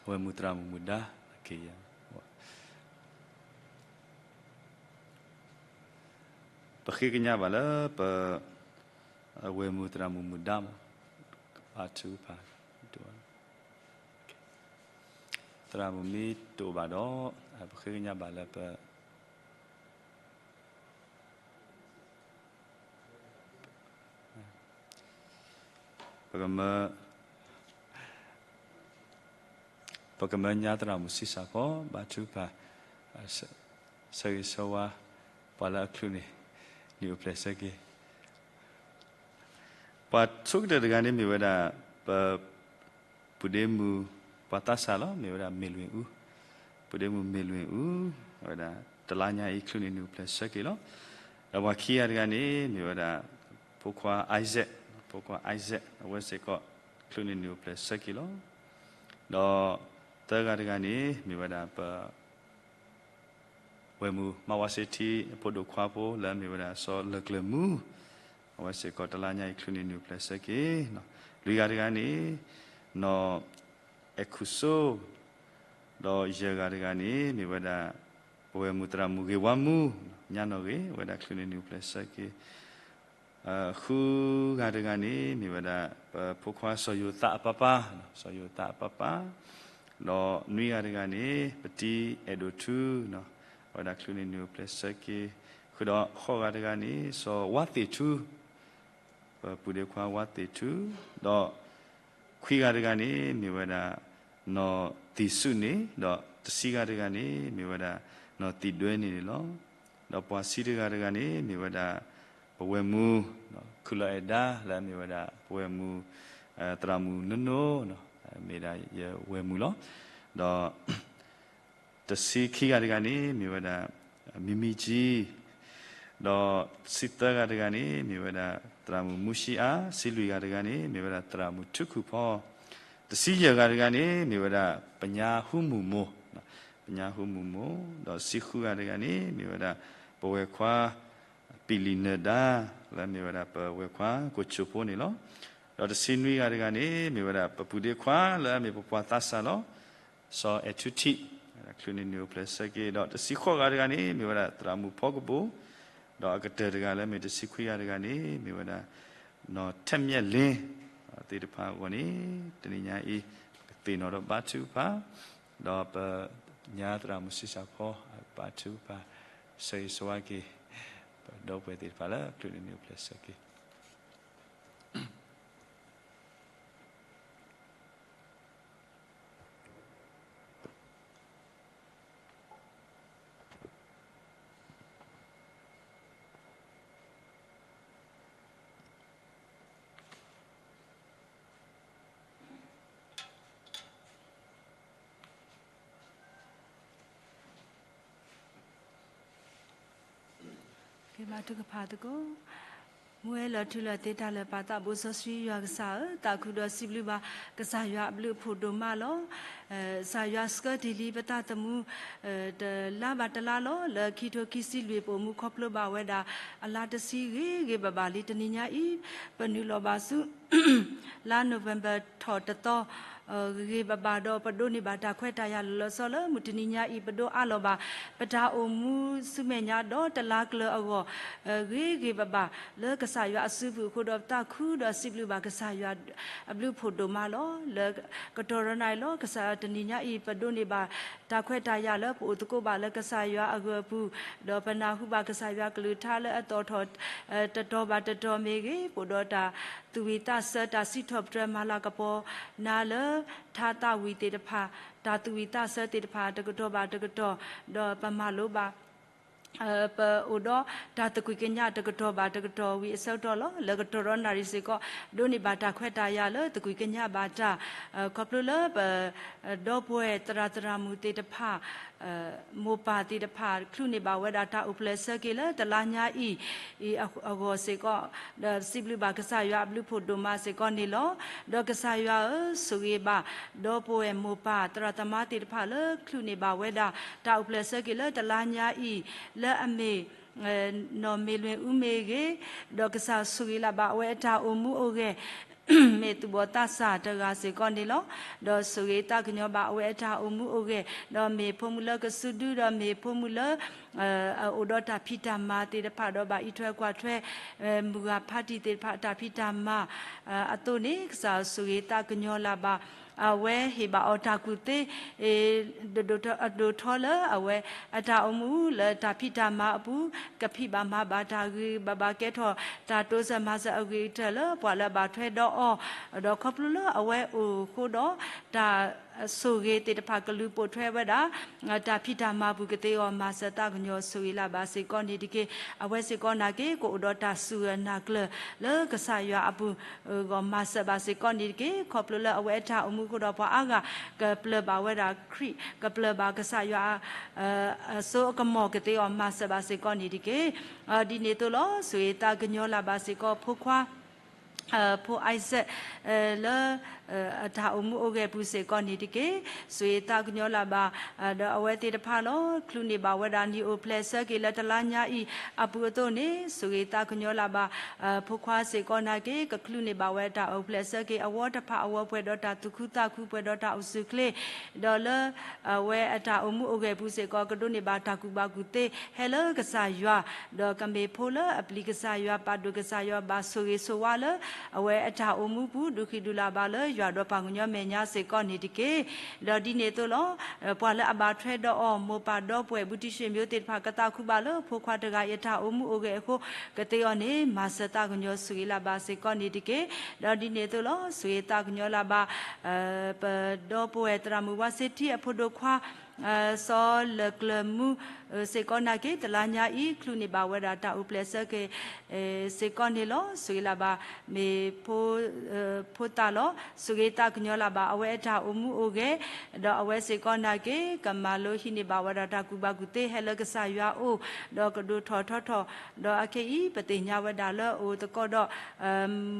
ဝဲၢ်မုၢ်သရၣ်မုၣ်မုၢ်ဒါ ပဃ့ကညးဘၣ်လၢပ ဝဲၢ်မုၢ်သရၣ်မုၣ်မုၢ်ဒါမး ဘါထုကဖၣ် သရၣ်မုၣ်မ့ၢ်တအိၣ်ဘၣ်ဒီး ပဃ့ကညးဘၣ်လၢပ ပကမၢ ပကမၢညါသရၣ်မုၣ်ဆံဆၣ်ဖီ ဘါထုကဖၣ် ဆၢဂ့ၤဆၢဝါ ပှၤလၢအချုးန့ၢ် နံၣ်အိၣ်ဖျဲၣ်ဆၢက့ၤ ပှၤဆိကတၢၢ်တဂၤန့ၣ်မ့ၢ်ဝဲဒၣ် ပ ပုၢ်ဒ့မုၣ် ပှၤသးစၢ်လီၤ မ့ၢ်ဝဲဒၣ်မ့ၢ်လွ့ၣ်အူ ပုၢ်ဒ့မုၣ်မ့ၢ်လွ့ၣ်အူ အဝဲဒၣ် တလါညါအံၤချုးန့ၢ်နံၣ်အိၣ်ဖျဲၣ်ဆၢက့ၤလီၤ. ဒီးပှၤခံဂၤတဂၤန့ၣ် မ့ၢ်ဝဲဒၣ် ဖိခွါ Isaac ဖိခွါ Isaac အဝဲစ့ၢ်ကီး ချုးန့ၢ်နံၣ်အိၣ်ဖျဲၣ်ဆၢက့ၤလီၤ. ဒီးသၢဂၤတဂၤန့ၣ် မ့ၢ်ဝဲဒၣ်ပ ဝဲၢ်မုၢ်မၤဝါစ့ထံ အဖိဒိၣ်ခွါဖိလၢအမ့ၢ်ဝဲဒၣ်စီၤလၢၢ်ကျၢၢ်မူ အဝဲစ့ၢ်ကီးတလါညါအံၤချုးန့ၢ်နံၣ်အိၣ်ဖျဲၣ်ဆၢက့ၤ လွံၢ်ဂၤတဂၤန့ၣ် နီၢ်အဲၣ်ခူၣ်စိ ဒီးယဲၢ်ဂၤတဂၤန့ၣ် မ့ၢ်ဝဲဒၣ် ပဝဲၢ်မုၢ်သရၣ်မုၣ်ဂ့ၤဝါမူ ညါနီၢ်ဂ့ၤ ဝဲဒၣ်ချုးန့ၢ်နံၣ်အိၣ်ဖျဲၣ်ဆၢက့ၤ ဃုဂၤတဂၤန့ၣ် မ့ၢ်ဝဲဒၣ် ပဖိခွါစီၤယိၤသးအပၢ်ပၢ်, စီၤယိၤသးအပၢ်ပၢ်, ဒီးနွံဂၤတဂၤန့ၣ် ပတံၤအဲၣ်ဒိးထူ, ဝဲဒၣ်ချုးန့ၢ်နံၣ်အိၣ်ဖျဲၣ်ဆၢက့ၤ, ဃုာ်ဒီးဃိးဂၤတဂၤန့ၣ် စီၤဝါသ့ၣ်ထူ ပပုၢ်ဒ့ခွါဝါသ့ၣ်ထူ, ဒီးခွံဂၤတဂၤန့ၣ် မ့ၢ်ဝဲဒၣ် နီၢ်သံၣ်စုၣ်န့ၣ်, ဒီးတဆံဂၤတဂၤန့ၣ် မ့ၢ်ဝဲဒၣ် နီၢ်သံၣ်ဒွဲန့ၣ်န့ၣ်လီၤ. ဒီးပှၤဆံတဂၤတဂၤန့ၣ် မ့ၢ်ဝဲဒၣ် ပဝဲၢ်မုၢ် ခုလီၤအဲၣ်ဒါ လၢအမ့ၢ်ဝဲဒၣ် ပဝဲၢ်မုၢ် သရၣ်မုၣ်နိနိ မ့ၢ်ဒၣ်ယဝဲၢ်မုၢ်လီၤ. ဒီး တဆံခံဂၤတဂၤန့ၣ် မ့ၢ်ဝဲဒၣ် မံမံကၠံ, ဒီးတဆံသၢဂၤတဂၤန့ၣ် မ့ၢ်ဝဲဒၣ် သရၣ်မုၣ်မူၡံအါ, ဆံလွံၢ်ဂၤတဂၤန့ၣ် မ့ၢ်ဝဲဒၣ် သရၣ်မုၣ်ထုခူၣ်ဖီ, တဆံယဲၢ်ဂၤတဂၤန့ၣ် မ့ၢ်ဝဲဒၣ် ပညါဟူမုၢ်မိၢ်, ပညါဟူမုၢ်မိၢ်, ဒီးတဆံဃုဂၤတဂၤန့ၣ် မ့ၢ်ဝဲဒၣ် ပဝဲၢ်ခွါ ပံၣ်လံၣ်နၢၤဒါ လၢမ့ၢ်ဝဲဒၣ် ပဝဲၢ်ခွါကိးစိဖိန့ၣ်လီၤ. ဒီးတဆံနွံဂၤတဂၤန့ၣ် မ့ၢ်ဝဲဒၣ် ပပုၢ်ဒ့ခွါ လၢအမ့ၢ်ပပှၤသးစၢ်လီၤ. စီၤအဲၣ်ထူထံး ချုးန့ၢ်နံၣ်အိၣ်ဖျဲၣ်ဆၢက့ၤ, ဒီးတဆံဃိးဂၤတဂၤန့ၣ် မ့ၢ်ဝဲဒၣ် သရၣ်မုၣ်ဖီကပိၤ, ဒီးအကတၢၢ်တဂၤလၢမ့ၢ်တဆံခွံဂၤတဂၤန့ၣ် မ့ၢ်ဝဲဒၣ် နီၢ်ထဲမၠဲၣ်လ့ သ့ၣ်တဖၣ်အဂီၢ်န့ၣ် တနံၤညါအံၤ ပကသ့ၣ်နီၣ်ဒီးဘါထုကဖၣ်, ဒီးပညါသရၣ်မုၣ်ဆံးစၢ်ဖီ ဘါထုကဖၣ် ဆၢဂ့ၤဆၢဝါက့ၤ ပဒီပုၢ်ဝဲၢ်သ့ၣ်တဖၣ်လၢချုးန့ၢ်နံၣ်အိၣ်ဖျဲၣ်ဆၢက့ၤ ကဘါထုကဖၣ်သကိး, မူဝဲလီၤထူလီၤသ့တၢ်လၢာ် ပာ်သးဘိစီဆှံယွၤကစၢ်ဧၢ, သးခုဒီးစံးဘျုးဘၣ် ကစၢ်ယွၤအဘျုးအဖှိၣ်ဒိၣ်မးလီၤ. ကစၢ်ယွၤဆှၢတ့ၢ်လံပတၢ်သမူ တလါဘၣ်တလါလီၤ. လၢခံထိခံဆံလွံၢ် ပအိၣ်မူခီဖျိဘၣ်ဝဲဒၣ် အလါတဆံဂ့ၤဂ့ၤဘၣ်ဘၣ်လံ. တနံၤညါအံၤ ပနုာ်လီၤဘၣ်ဆူ လါ November ထီၣ်တသီ ဂ့ၤဂ့ၤဘၣ်ဘၣ်ဒီး ပဒိးန့ၢ်ဘၣ်တၢ်ခွဲးတၢ်ယာ်လီၤလီၤဆီဆီလၢ မုၢ်တနံၤညါအံၤ ပဒိးအးလီၤဘၣ် ပတၢ်အိၣ်မူဆူမဲာ်ညါဒီးတလါကျၢၤအဂီၢ် ဂ့ၤဂ့ၤဘၣ်ဘၣ် လၢကစၢ်ယွၤအစုပူၤအဃိဒီး ပသးခုဒီးစံးဘျုးဘၣ်ကစၢ်ယွၤအဘျုးအဖှိၣ်ဒိၣ်မးလီၤ. လၢကတီၢ်ရီနၤအံၤလီၤ ကစၢ်တနံၤညါအံၤ ပဒိးန့ၢ်ဘၣ်တၢ်ခွဲးတၢ်ယာ်လၢပအိၣ်သကိးဘၣ်လၢကစၢ်ယွၤအဂၢၤအပူၤ, ဒီးပနၢ်ဟူဘၣ်ကစၢ်ယွၤကလုၢ်ကထါလၢအသီၣ်ထီၣ် တတီၤဘၣ်တတီၤမ့ၢ်ဂ့ၤ, ပအိၣ်ဒီးတၢ်သူၣ်ဝံၣ်သးဆၢ တၢ်စံးထီၣ်ပတြၢၤမၤလၤကပီၤနၤလၢ ထါသးဝံၣ်သ့ၣ်တဖၣ်, တၢ်သူၣ်ဝံၣ်သးဆၢသ့ၣ်တဖၣ် တကတီၢ်ဘၣ်တကတီၢ်, ဒီးပမၤလိဘၣ် ပအိၣ်ဒီးတၢ်သကွံၢ်ကညးတကတီၢ်ဘၣ်တကတီၢ်ဝံၤအဆၢကတီၢ်လီၤ. လၢကတီၢ်ရီနၤအံၤစ့ၢ်ကီး ဒိးန့ၢ်ဘၣ်တၢ်ခွဲးတၢ်ယာ်လၢသကွံၢ်ကညးဘၣ်တၢ် ခီဖျိလၢပ ဒီပုၢ်ဝဲၢ်သရၣ်သရၣ်မုၣ်သ့ၣ်တဖၣ် မိၢ်ပၢ်သ့ၣ်တဖၣ် ချုးန့ၢ်ဘၣ်ဝဲဒၣ်တၢ်အိၣ်ဖျဲၣ်ဆၢက့ၤလၢတလါညါအံၤ အဂီၢ်စ့ၢ်ကီး, ဒီးစံးဘျုးဘၣ်ကစၢ်ယွၤအဘျုးဖှိၣ်ဒိၣ်မးစ့ၢ်ကီးန့ၣ်လီၤ. ဒီးကစၢ်ယွၤဧၢ, ဆိၣ်ဂ့ၤဘၣ် ဒီပုၢ်ဝဲၢ်မိၢ်ပၢ်သရၣ်သမါသ့ၣ်တဖၣ်လၢချုးန့ၢ်ဘၣ်ဝဲဒၣ် တၢ်အိၣ်ဖျဲၣ်ဆၢက့ၤလၢတလါညါအံၤ လၢအမ့ၢ် နီၢ်မ့ၢ်လွင်ၢ်အူမ့ၢ်ဂ့ၤ, ဒီးကစၢ်ဆိၣ်ဂ့ၤလၢ်ဘၣ်အဝဲအတၢ်အိၣ်မူအိၣ်ဂဲၤ မ့ၢ်သူၣ်ဘီၣ်သးစၢ်တဂၤစ့ၢ်ကီးန့ၣ်လီၤ. ဒီးဆိၣ်ဂ့ၤသးကညီၤဘၣ်အဝဲအတၢ်အိၣ်မူအိၣ်ဂဲၤ, ဒီးမ့ၢ်ဖိမုၣ်လၢကစုဒု, ဒီးမ့ၢ်ဖိမုၣ်လၢ အအိၣ်ဒီးတၢ်ဖံးတၢ်မၤသ့ၣ်တဖၣ်, ဒီးဘၣ်အံးထွဲကွၢ်ထွဲ မုၢ်ဂၤဖါတံၢ်သ့ၣ်တဖၣ်အတၢ်ဖံးတၢ်မၤအသိးန့ၣ်, ကစၢ်ဆိၣ်ဂ့ၤသးကညီၤလၢ်ဘၣ် အဝဲဟ့ၣ်ဘၣ်အီၤတၢ်ကူၣ်သ့ ဒိၣ်ဒိၣ်ထီထီလၢအဝဲအတၢ်အိၣ်မူလၢတၢ်ဖံးတၢ်မၤအပူၤ, ကဖံးဘၣ်မၤဘၣ်တၢ်ဂ့ၤဘၣ်ဘၣ် ကဲထီၣ်တၢ်တိစၢၤမၤစၢၤအဂ့ၤကတၢၢ်လၢပှၤလၢအဘၣ်ထွဲဒီးအီၤ, ဒီးခီဖျိလၢအဝဲအိၣ်ဃိဒီး တၢ်ဆိၣ်ဂ့ၤသ့ၣ်တဖၣ်ကလူၤပိာ်ထွဲဝဲဒၣ် တၢ်ဖံးတၢ်မၤပူၤကသ့အီၤ မၤစၢၤသးကညီၤဆိၣ်ဂ့ၤလၢ်ဘၣ်စ့ၢ်ကီးန့ၣ်တက့ၢ်. အဝဲစ့ၢ်ကီးနာ်က့ ကအိၣ်ဒီးတၢ်စူၢ်ဂၢၢ်နာ်ကျၢၤလၢကစၢ်ယွၤအပူၤ ဂီၢ်မၤစၢၤဘၣ်စ့ၢ်ကီးန့ၣ်တက့ၢ်. ခီဖျိလၢအဝဲအတၢ်အိၣ်မူအဃိဒီးပှၤအါဂၤ ကပျၢၤဘၣ်ဝဲဒၣ်ခရံာ် ကပျၢၤဘၣ်ကစၢ်ယွၤ အစိအကမီၤကသ့အီၤ မၤစၢၤဘၣ်စ့ၢ်ကီးန့ၣ်တက့ၢ်. ဒ်န့ၣ်အသိးလီၤ. ဆိၣ်ဂ့ၤသးကညီၤလၢ်ဘၣ်စ့ၢ်ကီးဖိခွါ ဖိ Isaac လၢ အတၢ်အိၣ်မူအိၣ်ဂဲၤပူၤစ့ၢ်ကီးန့ၣ်တက့ၢ်. ဆိၣ်ဂ့ၤသးကညီၤလၢ်ဘၣ် ဒီးအဝဲသ့ၣ်တဖၣ်လီၤ. ချုးန့ၢ်ဘၣ်ဝဲဒၣ်နံၣ်အိၣ်ဖျဲၣ်ဆၢက့ၤလၢတလါညါအံၤအပူၤအသိးန့ၣ် ဆိၣ်ဂ့ၤသးကညီၤလၢ်ဘၣ် ဖိခွါစ့ၢ်ကီးနာ်က့ ကချုးန့ၢ်ဘၣ်ဝဲတၢ်အိၣ်ဖျဲၣ်ဆၢက့ၤအဝီတဖၣ်အဝီ ပှဲၤဒီးတၢ်သူၣ်ခုသးခု ပှဲၤဒီးတၢ်အိၣ်ဆူၣ်အိၣ်ချ့ ဒီးလၢအဝဲအတၢ်အိၣ်မူအိၣ်ဂဲၤပူၤစ့ၢ်ကီး ကဒိးန့ၢ်ဘၣ်တၢ်ကူၣ်ဘၣ်ကူၣ်သ့ ဟဲလၢကစၢ်ယွၤ ဒီးကမ့ၢ်ဖိလၢအပျံၤကစၢ်ယွၤ ပာ်ဒိၣ်ကစၢ်ယွၤ ဘၣ်ဆိၣ်ဂ့ၤဆိၣ်ဝါလၢ အဝဲအတၢ်အိၣ်မူပူၤ ဒုးဃံးဒုးလၢ်ဘၣ်လၢယွၤဒီးပှၤကညီမဲာ်ညါစ့ၢ်ကီးန့ၣ်တက့ၢ်. ဒီးဒ်န့ၣ်အသိးလီၤ. ပှၤလၢအဘၣ်ထွဲဒီးအီၤ မိၢ်ပၢ်ဒီပုၢ်ဝဲၢ် ဘူးတံၢ်ဆံးမံၤသ့ၣ်တဖၣ် ကသးခုဘၣ်လၢဖိခွါတဂၤအံၤအတၢ်အိၣ်မူအိၣ်ဂဲၤအဃိ ကသ့အီၤန့ၣ် မၤစၢၤသးကညီၤဆိၣ်ဂ့ၤလၢ်ဘၣ်စ့ၢ်ကီးန့ၣ်တက့ၢ်. ဒီးဒ်န့ၣ်အသိးလီၤ. ဆိၣ်ဂ့ၤသးကညီၤလၢ်ဘၣ် ပဒီပုၢ်ဝဲၢ်သရၣ်မုၣ်ဝါစ့ထံအဖိဒိၣ်ခွါ စီၤလၢၢ်ကျၢၢ်မူ စ့ၢ်ကီးနာ်က့ တလါညါအံၤ ချုးန့ၢ်ဘၣ်ဝဲဒၣ်တၢ်အိၣ်ဖျဲၣ်ဆၢက့ၤ စ့ၢ်ကီးန့ၣ်လီၤ. ဆိၣ်ဂ့ၤလၢ်ဘၣ် မ့ၢ်ဖိ ဖိသၣ်လီၤ. ဆိၣ်ဂ့ၤသးကညီၤလၢ်ဘၣ် အဝဲအတၢ်အိၣ်မူအိၣ်ဂဲၤ ဒီးအဝဲစ့ၢ်ကီးနာ်က့ ကမၤလိဟံးန့ၢ်ဘၣ်ဝဲဒၣ်တၢ်ကူၣ်ဘၣ်ကူၣ်သ့ ဟဲလၢကစၢ်ယွၤအအိၣ် ဒီးကဒိၣ်ထီၣ်ထီထီၣ် ဒီးအခဲအံၤ ပသ့ၣ်ညါဝဲဒၣ်လၢအိၣ်သကိးဒီး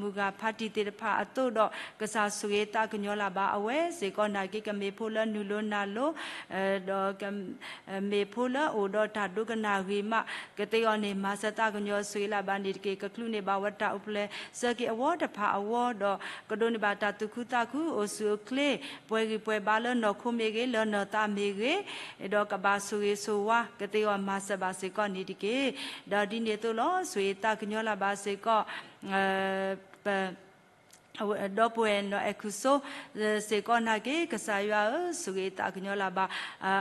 မုၢ်ဂၤဖါတံၢ်သ့ၣ်တဖၣ်အသိးဒီး ကစၢ်ဆိၣ်ဂ့ၤသးကညီၤလၢ်ဘၣ်အဝဲစ့ၢ်ကီးနာ်က့ ကမ့ၢ်ဖိလၢနုာ်လီၤနာ်လီၤ ဒီးကမ့ၢ်ဖိလၢအအိၣ်ဒီးတၢ်ဒိကနၣ်ဂ့ၤမး ကသ့အီၤန့ၣ် မၤစၢၤသးကညီၤဆိၣ်ဂ့ၤလၢ်ဘၣ်န့ၣ်တက့ၢ်. ကချုးန့ၢ်ဘၣ်ဝဲတၢ်အိၣ်ဖျဲၣ်ဆၢက့ၤအဝီတဖၣ်အဝီ ဒီးကဒိးန့ၢ်ဘၣ်တၢ်သူၣ်ခုသးခု အိၣ်ဆူၣ်အိၣ်ချ့ ပှဲၤဂံၢ်ပှဲၤဘါလၢနီၢ်ခိမ့ၢ်ဂ့ၤ လၢနီၢ်သးမ့ၢ်ဂ့ၤ ဒီးကဘၣ်ဆိၣ်ဂ့ၤဆိၣ်ဝါ ကသ့အီၤမၤစၢၤဘၣ်စ့ၢ်ကီးန့ၣ်တက့ၢ်. ဒီးဒ်န့ၣ်အသိးလီၤ. ဆိၣ်ဂ့ၤသးကညီၤလၢ်ဘၣ်စ့ၢ်ကီး ပ ဒီပုၢ်ဝဲၢ်နီၢ်အဲၣ်ခူၣ်စိ စ့ၢ်ကီးနာ်က့ ကစၢ်ယွၤဧၢ, ဆိၣ်ဂ့ၤသးကညီၤလၢ်ဘၣ်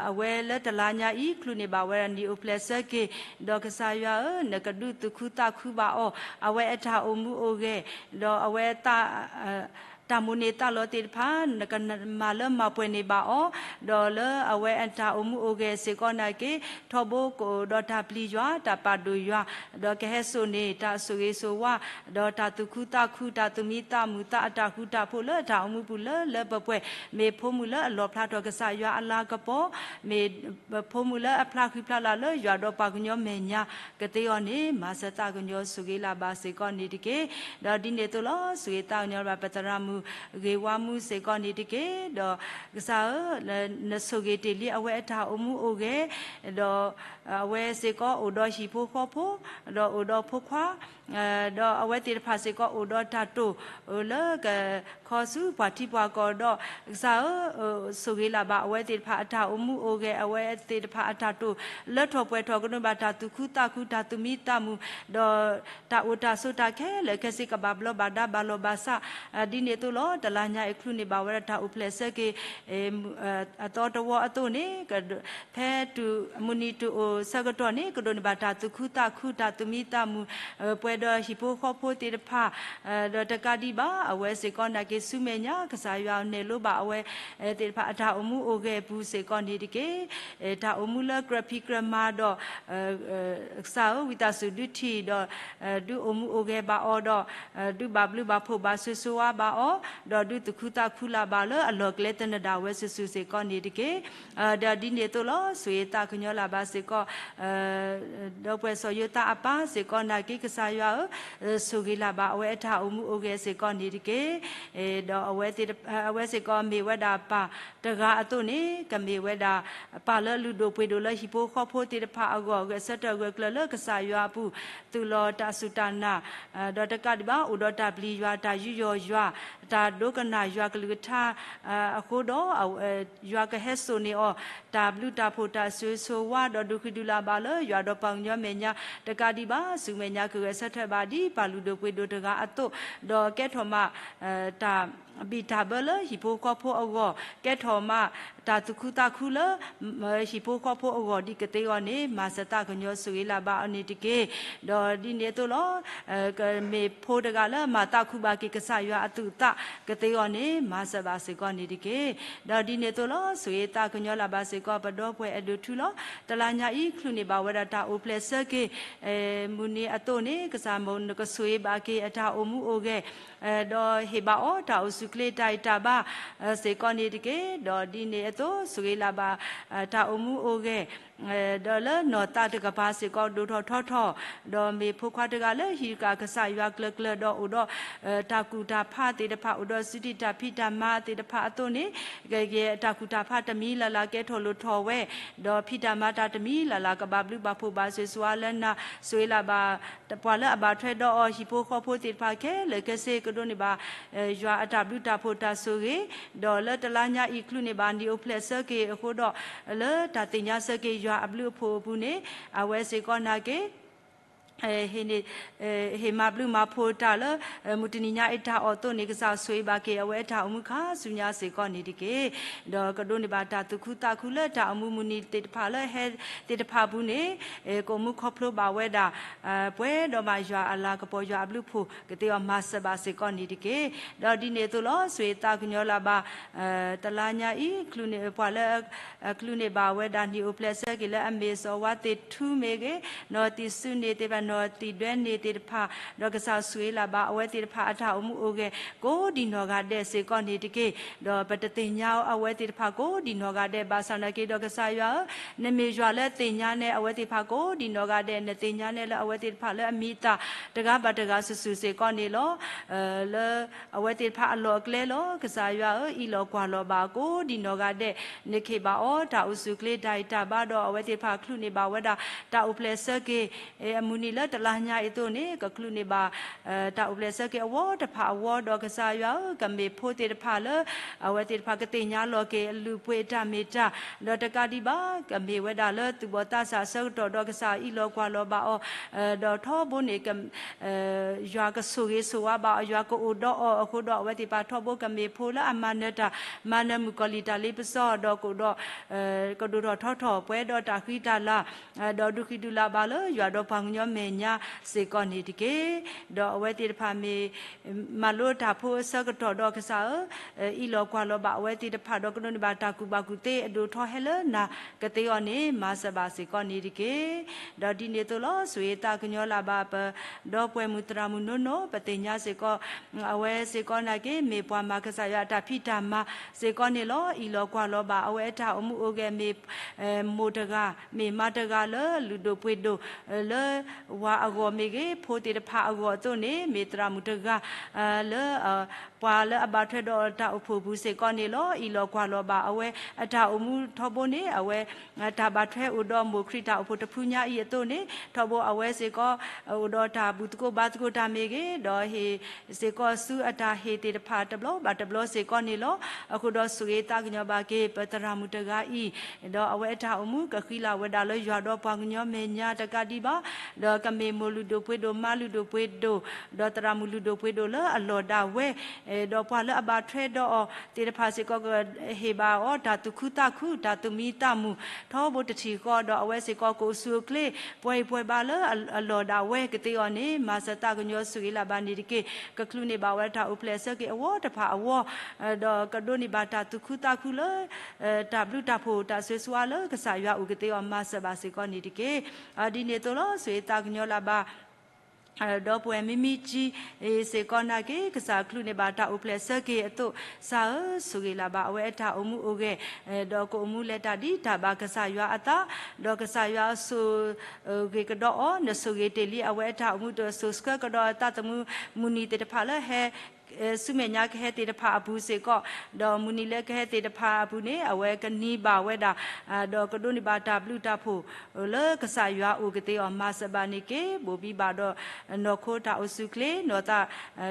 အဝဲလၢတလါညါအံၤ ချုးန့ၢ်ဘၣ်ဝဲဒၣ်နံၣ်အိၣ်ဖျဲၣ်ဆၢက့ၤ, ဒီးကစၢ်ယွၤဧၢ, နကဒုးသူၣ်ခုသးခုဘၣ်အီၤ, အဝဲအတၢ်အိၣ်မူအိၣ်ဂဲၤ, ဒီးအဝဲ တၢ်မိၣ်န့ၢ်သးလီသ့ၣ်တဖၣ် နကမၤလၢမၤပှဲၤန့ၢ်ဘၣ်အီၤ, ဒီးလၢအဝဲအတၢ်အိၣ်မူအိၣ်ဂဲၤစ့ၢ်ကီးနာ်က့ ထီဘိကအိၣ်ဒီးတၢ်ပျံၤယွၤ တၢ်ပာ်ဒိၣ်ယွၤ, ဒီးကဟဲစိာ်န့ၢ်တၢ်ဆိၣ်ဂ့ၤဆိၣ်ဝါ, ဒီးတၢ်သူၣ်ခုသးခု တၢ်သူၣ်မံသးမုာ် သးအတၢ်ဃူတၢ်ဖိးလၢအတၢ်အိၣ်မူပူၤလၢလၢပှဲၤပှဲၤ, မ့ၢ်ဖိမုၣ်လၢအလီၣ်ဖျါထီၣ်ကစၢ်ယွၤအလၤကပီၤ, မ့ၢ်ဖိမုၣ်လၢအဖျါဃံဖျါလၤလၢယွၤဒီးပှၤကညီမဲာ်ညါ, ကသ့အီၤန့ၣ် မၤစၢၤသးကညီၤဆိၣ်ဂ့ၤလၢ်ဘၣ်စ့ၢ်ကီးန့ၣ်တက့ၢ်. ဒီးဒ်န့ၣ်အသိးလီၤ. ဆိၣ်ဂ့ၤသးကညီၤလၢ်ဘၣ် ပသရၣ်မုၣ်ဂ့ၤဝါမူစ့ၢ်ကီးန့ၣ်တက့ၢ်. ဒီးကစၢ်ဧၢ, နဆိၣ်ဂ့ၤတ့ၢ်လံအဝဲအတၢ်အိၣ်မူအိၣ်ဂဲၤ, ဒီးအဝဲစ့ၢ်ကီးအိၣ်ဒီးဟံၣ်ဖိဃီဖိ, ဒီးအိၣ်ဒီးဖိခွါ, ဒီးအဝဲသ့ၣ်တဖၣ်စ့ၢ်ကီးအိၣ်ဒီးတၢ်တိာ်လၢကခီဆူပှၤထံပှၤကီၢ်ဒီး ကစၢ်ဧၢ, ဆိၣ်ဂ့ၤလၢ်ဘၣ်အဝဲသ့ၣ်တဖၣ်အတၢ်အိၣ်မူအိၣ်ဂဲၤ, အဝဲသ့ၣ်တဖၣ်အတၢ်တိာ်လၢထီၣ်ပှဲၤထီၣ် ကဒိးဘၣ်တၢ်သူၣ်ခုသးခု တၢ်သူၣ်မံသးမုာ်, ဒီးတၢ်အိၣ်တၢ်ဆိးတၢ်ခဲလၢာ်ခဲဆ့ ကဘၣ်ဘျီဘၣ်ဒါဘၣ်လီၢ်ဘၣ်စး, ဒ်န့ၣ်အသိးလီၤ. တလါညါအံၤ ချုးန့ၢ်ဘၣ်ဝဲဒၣ်တၢ်အိၣ်ဖျဲၣ်ဆၢက့ၤ အသီတဝီအသိးန့ၣ် ဖဲမုၢ်နံၤတုၤအိၣ်ဆၢကတီၢ်န့ၣ် ကဒိးန့ၢ်ဘၣ်တၢ်သူၣ်ခုသးခု တၢ်သူၣ်မံသးမုာ်, ပှဲၤဒီးဟံၣ်ဖိဃီဖိသ့ၣ်တဖၣ်, ဒီးတကးဒံးဘၣ် အဝဲစ့ၢ်ကီးနာ်က့ ဆူမဲာ်ညါ ကစၢ်ယွၤနဲၣ်လိဘၣ်အဝဲသ့ၣ်တဖၣ်အတၢ်အိၣ်မူအိၣ်ဂဲၤအပူၤစ့ၢ်ကီးန့ၣ်တက့ၢ်. တၢ်အိၣ်မူလၢကြၢးဖံးကြၢးမၤဒီး ကစၢ်ဧၢ, ဝံသးစူၤဒုးထံၣ်ဒီး ဒုးအိၣ်မူအိၣ်ဂဲၤဘၣ်အီၤဒီး ဒုးဘၣ်ဘျုးဘၣ်ဖှိၣ်ဘၣ်ဆိၣ်ဂ့ၤဆိၣ်ဝါဘၣ်အီၤ, ဒီးဒုးသူၣ်ခုသးခုလၢ်ဘၣ်လၢအလီၢ်ကျဲသနၢၣ်ဒၣ်ဝဲစုာ်စုာ်စ့ၢ်ကီးန့ၣ်တက့ၢ်. ဒီးဒ်န့ၣ်အသိးလီၤ. ဆိၣ်ဂ့ၤသးကညီၤလၢ်ဘၣ်စ့ၢ်ကီး ဒီပုၢ်ဝဲၢ်စီၤယိၤသးအပၢ်စ့ၢ်ကီးနာ်က့ ကစၢ်ယွၤဧၢ, ဆိၣ်ဂ့ၤလၢ်ဘၣ်အဝဲအတၢ်အိၣ်မူအိၣ်ဂဲၤစ့ၢ်ကီးန့ၣ်တက့ၢ်. ဒီးအဝဲစ့ၢ်ကီးမ့ၢ်ဝဲဒၣ်ပၢ်တဂၤအသိးန့ၣ် ကမ့ၢ်ဝဲဒၣ်ပၢ်လၢအလုၢ်ဒိၣ်ပှ့ၤဒိၣ်လၢဟံၣ်ဖိဃီဖိသ့ၣ်တဖၣ်အဂီၢ် ဂဲၤဆၢထၢၣ်ဂၢၢ်ကျၢၤလၢကစၢ်ယွၤအပူၤ သူၣ်လီၤတၢ်စူၢ်တၢ်နာ်, ဒီးတကးဒံးဘၣ် အိၣ်ဒီးတၢ်ပျံၤယွၤ တၢ်ယူးယီၣ်ယွၤ တၢ်ဒိကနၣ်ယွၤကလုၢ်ကထါအဃိဒီး ယွၤကဟဲစိာ်န့ၢ်အီၤ တၢ်ဘျုးတၢ်ဖှိၣ်တၢ်ဆိၣ်ဂ့ၤဆိၣ်ဝါ ဒီးဒုးဃံးဒုးလၢ်ဘၣ်လၢယွၤဒီးပှၤကညီမဲာ်ညါ, တကးဒံးဘၣ် ဆူမဲာ်ညါကဂဲၤဆၢထၢၣ်ဘၣ်ဒ်ပၢ်လုၢ်ဒိၣ်ပှ့ၤဒိၣ်တဂၤအသိး, ဒီးကဲထီၣ်မး တၢ်ဘံၣ်တၢ်ဘၢလၢဟံၣ်ဖိဃီဖိအဂီၢ်, ကဲထီၣ်မး တၢ်သူၣ်ခုသးခုလၢ ဟံၣ်ဖိဃီဖိအဂီၢ် ဒ်ကသ့အီၤန့ၣ် မၤစၢၤသးကညီၤဆိၣ်ဂ့ၤလၢ်ဘၣ်အီၤန့ၣ်တက့ၢ်. ဒီးဒ်န့ၣ်အသိးလီၤ. ကမ့ၢ်ဖိတဂၤလၢမၤသးခုဘၣ်က့ၤကစၢ်ယွၤအသူၣ်အသး ကသ့အီၤန့ၣ် မၤစၢၤဘၣ်စ့ၢ်ကီးန့ၣ်တက့ၢ်. ဒီးဒ်န့ၣ်အသိးလီၤ. ဆိၣ်ဂ့ၤသးကညီၤလၢ်ဘၣ်စ့ၢ်ကီး ပဒီပုၢ်ဝဲၢ်အဲၣ်ဒိးထူလီၤ. တလါညါအံၤ ချုးန့ၢ်ဘၣ်ဝဲဒၣ်တၢ်အိၣ်ဖျဲၣ်ဆၢက့ၤ မုၢ်နံၤအသိးန့ၣ် ကစၢ်မိၢ်နကဆိၣ်ဂ့ၤဘၣ်က့ၤအတၢ်အိၣ်မူအိၣ်ဂဲၤ, ဒီးဟ့ၣ်ဘၣ်အီၤတၢ်အိၣ် ကစၢ်ယ့ၣ်ၡူးခရံာ်တၢ်အံးတၢ်ဘါစ့ၢ်ကီးန့ၣ်တက့ၢ်. ဒီးဒ်န့ၣ်အသိး ဆိၣ်ဂ့ၤလၢ်ဘၣ် တၢ်အိၣ်မူအိၣ်ဂဲၤ ဒီးလၢနီၢ်သးတကပၤစ့ၢ်ကီး ဒိၣ်ထီၣ်ထီထီၣ်, ဒီးမ့ၢ်ဖိခွါတဂၤလၢဟံးဃာ်ကစၢ်ယွၤကျၢၤကျၢၤ ဒီးအိၣ်ဒီး တၢ်ကူၣ်တၢ်ဖးသ့ၣ်တဖၣ် အိၣ်ဒီးစုဒုၣ်တၢ်ဖံးတၢ်မၤသ့ၣ်တဖၣ်အသိးန့ၣ် ကယဲၢ်တၢ်ကူၣ်တၢ်ဖးတမံၤလၢ်လၢ် ကဲထီၣ်လိၣ်ထီၣ်ဝဲ, ဒီးဖံးတၢ်မၤတၢ်တမံၤလၢ်လၢ် ကဘၣ်ဘျုးဘၣ်ဖှိၣ်ဘၣ်ဆိၣ်ဂ့ၤဆိၣ်ဝါလၢနၤ, ဆိၣ်ဂ့ၤလၢ်ဘၣ် ပှၤလၢအဘၣ်ထွဲဒီးအီၤ ဟံၣ်ဖိဃီဖိသ့ၣ်တဖၣ်ခဲလၢာ်ခဲဆ့ ကဒိးန့ၢ်ဘၣ် ယွၤအတၢ်ဘျုးတၢ်ဖှိၣ်တၢ်ဆိၣ်ဂ့ၤ, ဒီးလၢတလါညါအံၤ ချုးန့ၢ်ဘၣ်နံၣ်အိၣ်ဖျဲၣ်ဆၢက့ၤအဃိဒီး လၢတၢ်သ့ၣ်ညါဆၢက့ၤယွၤအဘျုးအဖှိၣ်အပူၤန့ၣ် အဝဲစ့ၢ်ကီးနာ်က့ ဟ့ၣ်မၤဘျုးမၤဖှိၣ်တၢ်လၢ မုၢ်တနံၤညါအံၤတၢ်အီၣ်အသိးန့ၣ် ကစၢ်ဆိၣ်ဂ့ၤဘၣ်က့ၤ အဝဲအတၢ်အိၣ်မူခါဆူညါစ့ၢ်ကီးန့ၣ်တက့ၢ်. ဒီးကဒိးန့ၢ်ဘၣ်တၢ်သူၣ်ခုသးခုလၢတၢ်အိၣ်မူမုၢ်နံၤသ့ၣ်တဖၣ်လၢဟဲသ့ၣ်တဖၣ်အပူၤန့ၣ် ကအိၣ်မူခီဖျိဘၣ်ဝဲဒၣ် ပှဲၤဒီးမးယွၤအလၤကပီၤ ယွၤအဘျုးအဖှိၣ်ကသ့အီၤမၤစၢၤဘၣ်စ့ၢ်ကီးန့ၣ်တက့ၢ်. ဒီးဒ်န့ၣ်အသိးလီၤ ဆိၣ်ဂ့ၤသးကညီၤလၢ်ဘၣ် တလါညါအံၤ ပှၤလၢ ချုးန့ၢ်ဘၣ်ဝဲဒၣ်နံၣ်အိၣ်ဖျဲၣ်ဆၢက့ၤလၢအမ့ၢ်စီၤဝါသ့ၣ်ထူမ့ၢ်ဂ့ၤ, နီၢ်သံၣ်စူန့ၣ်သ့ၣ်တဖၣ် နီၢ်သံၣ်ဒွဲန့ၣ်သ့ၣ်တဖၣ်, ဒီးကစၢ်ဆိၣ်ဂ့ၤလၢ်ဘၣ်အဝဲသ့ၣ်တဖၣ်အတၢ်အိၣ်မူအိၣ်ဂဲၤ ကိးဒံးနီၢ်ဂၤဒဲးစ့ၢ်ကီးန့ၣ်တက့ၢ်. ဒီးပတသ့ၣ်ညါအဝဲသ့ၣ်တဖၣ်ကိးဒံးနီၢ်ဂၤဒဲး ဘၣ်ဆၣ်နာ်က့ဒီးကစၢ်ယွၤဧၢ, နမ့ၢ်ယွၤလၢသ့ၣ်ညါနဲအဝဲသ့ၣ်တဖၣ်ကိးဒံးနီၢ်ဂၤဒဲး, နသ့ၣ်ညါနဲလၢအဝဲသ့ၣ်တဖၣ်လၢအမံၤအသၣ်တဂၤဘၣ်တဂၤစုာ်စုာ်စ့ၢ်ကီးန့ၣ်လီၤ. လၢအဝဲသ့ၣ်တဖၣ်အလီၢ်အကျဲလီၤ. ကစၢ်ယွၤဧၢ, အံးလီၤကွၢ်လီၤဘၣ်ကိးဒံးနီၢ်ဂၤဒဲး, နခ့ၣ်ဘၣ်အီၤတၢ်အိၣ်ဆူၣ်ချ့တၢ်ဂံၢ်တၢ်ဘါဒီး အဝဲသ့ၣ်တဖၣ်ချုးန့ၢ်ဘၣ်ဝဲဒၣ် တၢ်အိၣ်ဖျဲၣ်ဆၢက့ၤ အမုၢ်နံၤလၢတလါညါအံၤအသိးန့ၣ် ကချုးန့ၢ်ဘၣ် တၢ်အိၣ်ဖျဲၣ်ဆၢက့ၤအဝီတဖၣ်အဝီဒီး ကစၢ်ယွၤဧၢ, ကမ့ၢ်ဖိသ့ၣ်တဖၣ်လၢ အဝဲသ့ၣ်တဖၣ်ကသ့ၣ်ညါလီၤက့ၤအလုၢ်အပှ့ၤအတၢ်မ့ၢ်တၢ်, ဒီးတကးဒံးဘၣ် ကမ့ၢ်ဝဲဒၣ်လၢသူၣ်ဘီၣ်သးစၢ်အဆၢကတီၢ်ဒီး ကစၢ်အံးလီၤကွၢ်လီၤဘၣ်အီၤ, ဒီးထီဘိန့ၣ် ယွၤကဆိၣ်ဂ့ၤဆိၣ်ဝါဘၣ်အီၤ, ယွၤကအိၣ်ဒီးအီၤအဃိဒီး အဝဲသ့ၣ်တဖၣ်ထီဘိကမ့ၢ်ဖိလၢအမၤနၢၤတၢ်, မၤနၢၤမုၣ်ကီၤလံၢ်တၢ်လ့ပစီဒီး ကအိၣ်ဒီး ကဒိၣ်ထီၣ်ထီထီၣ်ပှဲၤဒီးတၢ်ဃံတၢ်လၤ ဒီးဒုးဃံဒုးလၤဘၣ်လၢယွၤဒီးပှၤကညီမဲာ်ညါစ့ၢ်ကီးန့ၣ်တက့ၢ်. ဒီးအဝဲသ့ၣ်တဖၣ်မ့ၢ် မၤလိတၢ်ဖိအဆၢကတီၢ်ဒီး ကစၢ်ဧၢ, အံးလီၤကွၢ်လီၤဘၣ်အဝဲသ့ၣ်တဖၣ်ဒီး ကဒိးန့ၢ်ဘၣ်တၢ်ကူၣ်ဘၣ်ကူၣ်သ့အဒိၣ်ထီၣ်ဟဲလၢနၤကသ့အီၤန့ၣ် မၤစၢၤဘၣ်စ့ၢ်ကီးန့ၣ်တက့ၢ်. ဒီးဒ်န့ၣ်အသိးလီၤ ဆိၣ်ဂ့ၤသးကညီၤလၢ်ဘၣ်ပ ဒီပုၢ်ဝဲၢ်မုၣ်သရၣ်မုၣ်နိနိ, ပသ့ၣ်ညါစ့ၢ်ကီး အဝဲစ့ၢ်ကီးနာ်က့ မ့ၢ်ပှၤမၤကစၢ်ယွၤအတၢ်ဖံးတၢ်မၤစ့ၢ်ကီးန့ၣ်လီၤ. အံးလီၤကွၢ်လီၤဘၣ်အဝဲအတၢ်အိၣ်မူအိၣ်ဂဲၤ မ့ၢ်မိၢ်တဂၤ မ့ၢ်မါတဂၤလၢလုၢ်ဒိၣ်ပှ့ၤဒိၣ် လၢဝၤအဂီၢ်မ့ၢ်ဂ့ၤ ဖိသ့ၣ်တဖၣ်အဂီၢ်အသိးန့ၣ် မ့ၢ်သရၣ်မုၣ်တဂၤ လၢ ပှၤလၢအဘၣ်ထွဲဒီးတၢ်အိၣ်ဖှိၣ်ပူၤစ့ၢ်ကီးန့ၣ်လီၤ. အံးလီၤကွၢ်လီၤဘၣ်အဝဲအတၢ်အိၣ်မူထီဘိန့ၣ် အဝဲ တၢ်ဘၣ်ထွဲအိၣ်ဒီးမိၢ်ခရံာ်တၢ်အိၣ်ဖှိၣ်တဖုညါအံၤအသိးန့ၣ် ထီဘိအဝဲစ့ၢ်ကီး အိၣ်ဒီးတၢ်ဘူၣ်သကိးဘါသကိးတၢ်မ့ၢ်ဂ့ၤ ဒီးဟ့ၣ်စ့ၢ်ကီးဆူအတၢ်ဟ့ၣ်သ့ၣ်တဖၣ်တဘျီဘၣ်တဘျီစ့ၢ်ကီးန့ၣ်လီၤ. အဃိဒီးဆိၣ်ဂ့ၤသးကညီၤဘၣ်က့ၤ ပသရၣ်မုၣ်တဂၤအံၤ ဒီးအဝဲအတၢ်အိၣ်မူကဃံလၤဝဲဒၣ်လၢယွၤဒီးပှၤကညီမဲာ်ညါတကးဒံးဘၣ် ဒီးကမ့ၢ်မိၢ်လုၢ်ဒိၣ်ပှ့ၤဒိၣ် မါလုၢ်ဒိၣ်ပှ့ၤဒိၣ် ဒီးသရၣ်မုၣ်လုၢ်ဒိၣ်ပှ့ၤဒိၣ်လၢအလီၢ်ဒၣ်ဝဲ ဒီးပှၤလၢအဘၣ်ထွဲဒီးအီၤသ့ၣ်တဖၣ်စ့ၢ်ကီး ကဟ့ၣ်ဘၣ်အီၤတၢ်သူၣ်ခုသးခု တၢ်သူၣ်မံသးမုာ် ထီဘိတထံၣ်ဃီ ဒီးအဝဲစ့ၢ်ကီးကအိၣ်ဆူၣ်အိၣ်ချ့ ပှဲၤအံၤပှဲၤဘါလၢအလီၢ်ဒၣ်ဝဲကသ့အီၤန့ၣ် မၤစၢၤသးကညီၤဆိၣ်ဂ့ၤလၢ်ဘၣ်န့ၣ်တက့ၢ်. ကချုးန့ၢ်ဘၣ်ဝဲတၢ်အိၣ်ဖျဲၣ်ဆၢက့ၤအဝီတဖၣ်အဝီ ဒီးကဒိးန့ၢ်ဘၣ်တၢ်သူၣ်ခုသးခုလၢ တၢ်ဘျုးတၢ်ဖှိၣ်တၢ်ဆိၣ်ဂ့ၤဆိၣ်ဝါလၢကစၢ်ယွၤအိၣ်ကသ့အီၤ မၤစၢၤဘၣ်စ့ၢ်ကီးန့ၣ်တက့ၢ်. ဒ်န့ၣ်အသိးလီၤ ဆိၣ်ဂ့ၤသးကညီၤလၢ်ဘၣ် ဒီပုၢ်ဝဲၢ်မံမံကၠံ စ့ၢ်ကီးနာ်က့ ကစၢ်ချုးန့ၢ်ဘၣ်တၢ်အိၣ်ဖျဲၣ်ဆၢက့ၤအသိး ကစၢ်ဧၢ ဆိၣ်ဂ့ၤလၢ်ဘၣ်အဝဲအတၢ်အိၣ်မူအိၣ်ဂဲၤ ဒီးကအိၣ်မူလဲၤတၢ်ဒ်တၢ်ဘၣ်ကစၢ်ယွၤအသး ဒီးကစၢ်ယွၤဆိၣ်ဂ့ၤကဒီးအီၤ နဆိၣ်ဂ့ၤတ့ၢ်လံအဝဲအတၢ်အိၣ်မူ ဒီးဆိၣ်ဆှၢကဒီးအသးသမူ မုၢ်နံၤသ့ၣ်တဖၣ်လၢဟဲ ဆူမဲာ်ညါကဟဲသ့ၣ်တဖၣ်အပူၤစ့ၢ်ကီး ဒီးမုၢ်နံၤလၢကဟဲသ့ၣ်တဖၣ်အပူၤန့ၣ် အဝဲကနံၤဘၣ်ဝဲဒၣ် ဒီးကဒိးန့ၢ်ဘၣ်တၢ်ဘျုးတၢ်ဖှိၣ် လၢကစၢ်ယွၤအိၣ်ကသ့အီၤ မၤစၢၤဘၣ်န့ၣ်က့ ဘိၣ်ဘံဘၣ်ဒီး နီၢ်ခိတၢ်အိၣ်ဆူၣ်ချ့ နီၢ်သး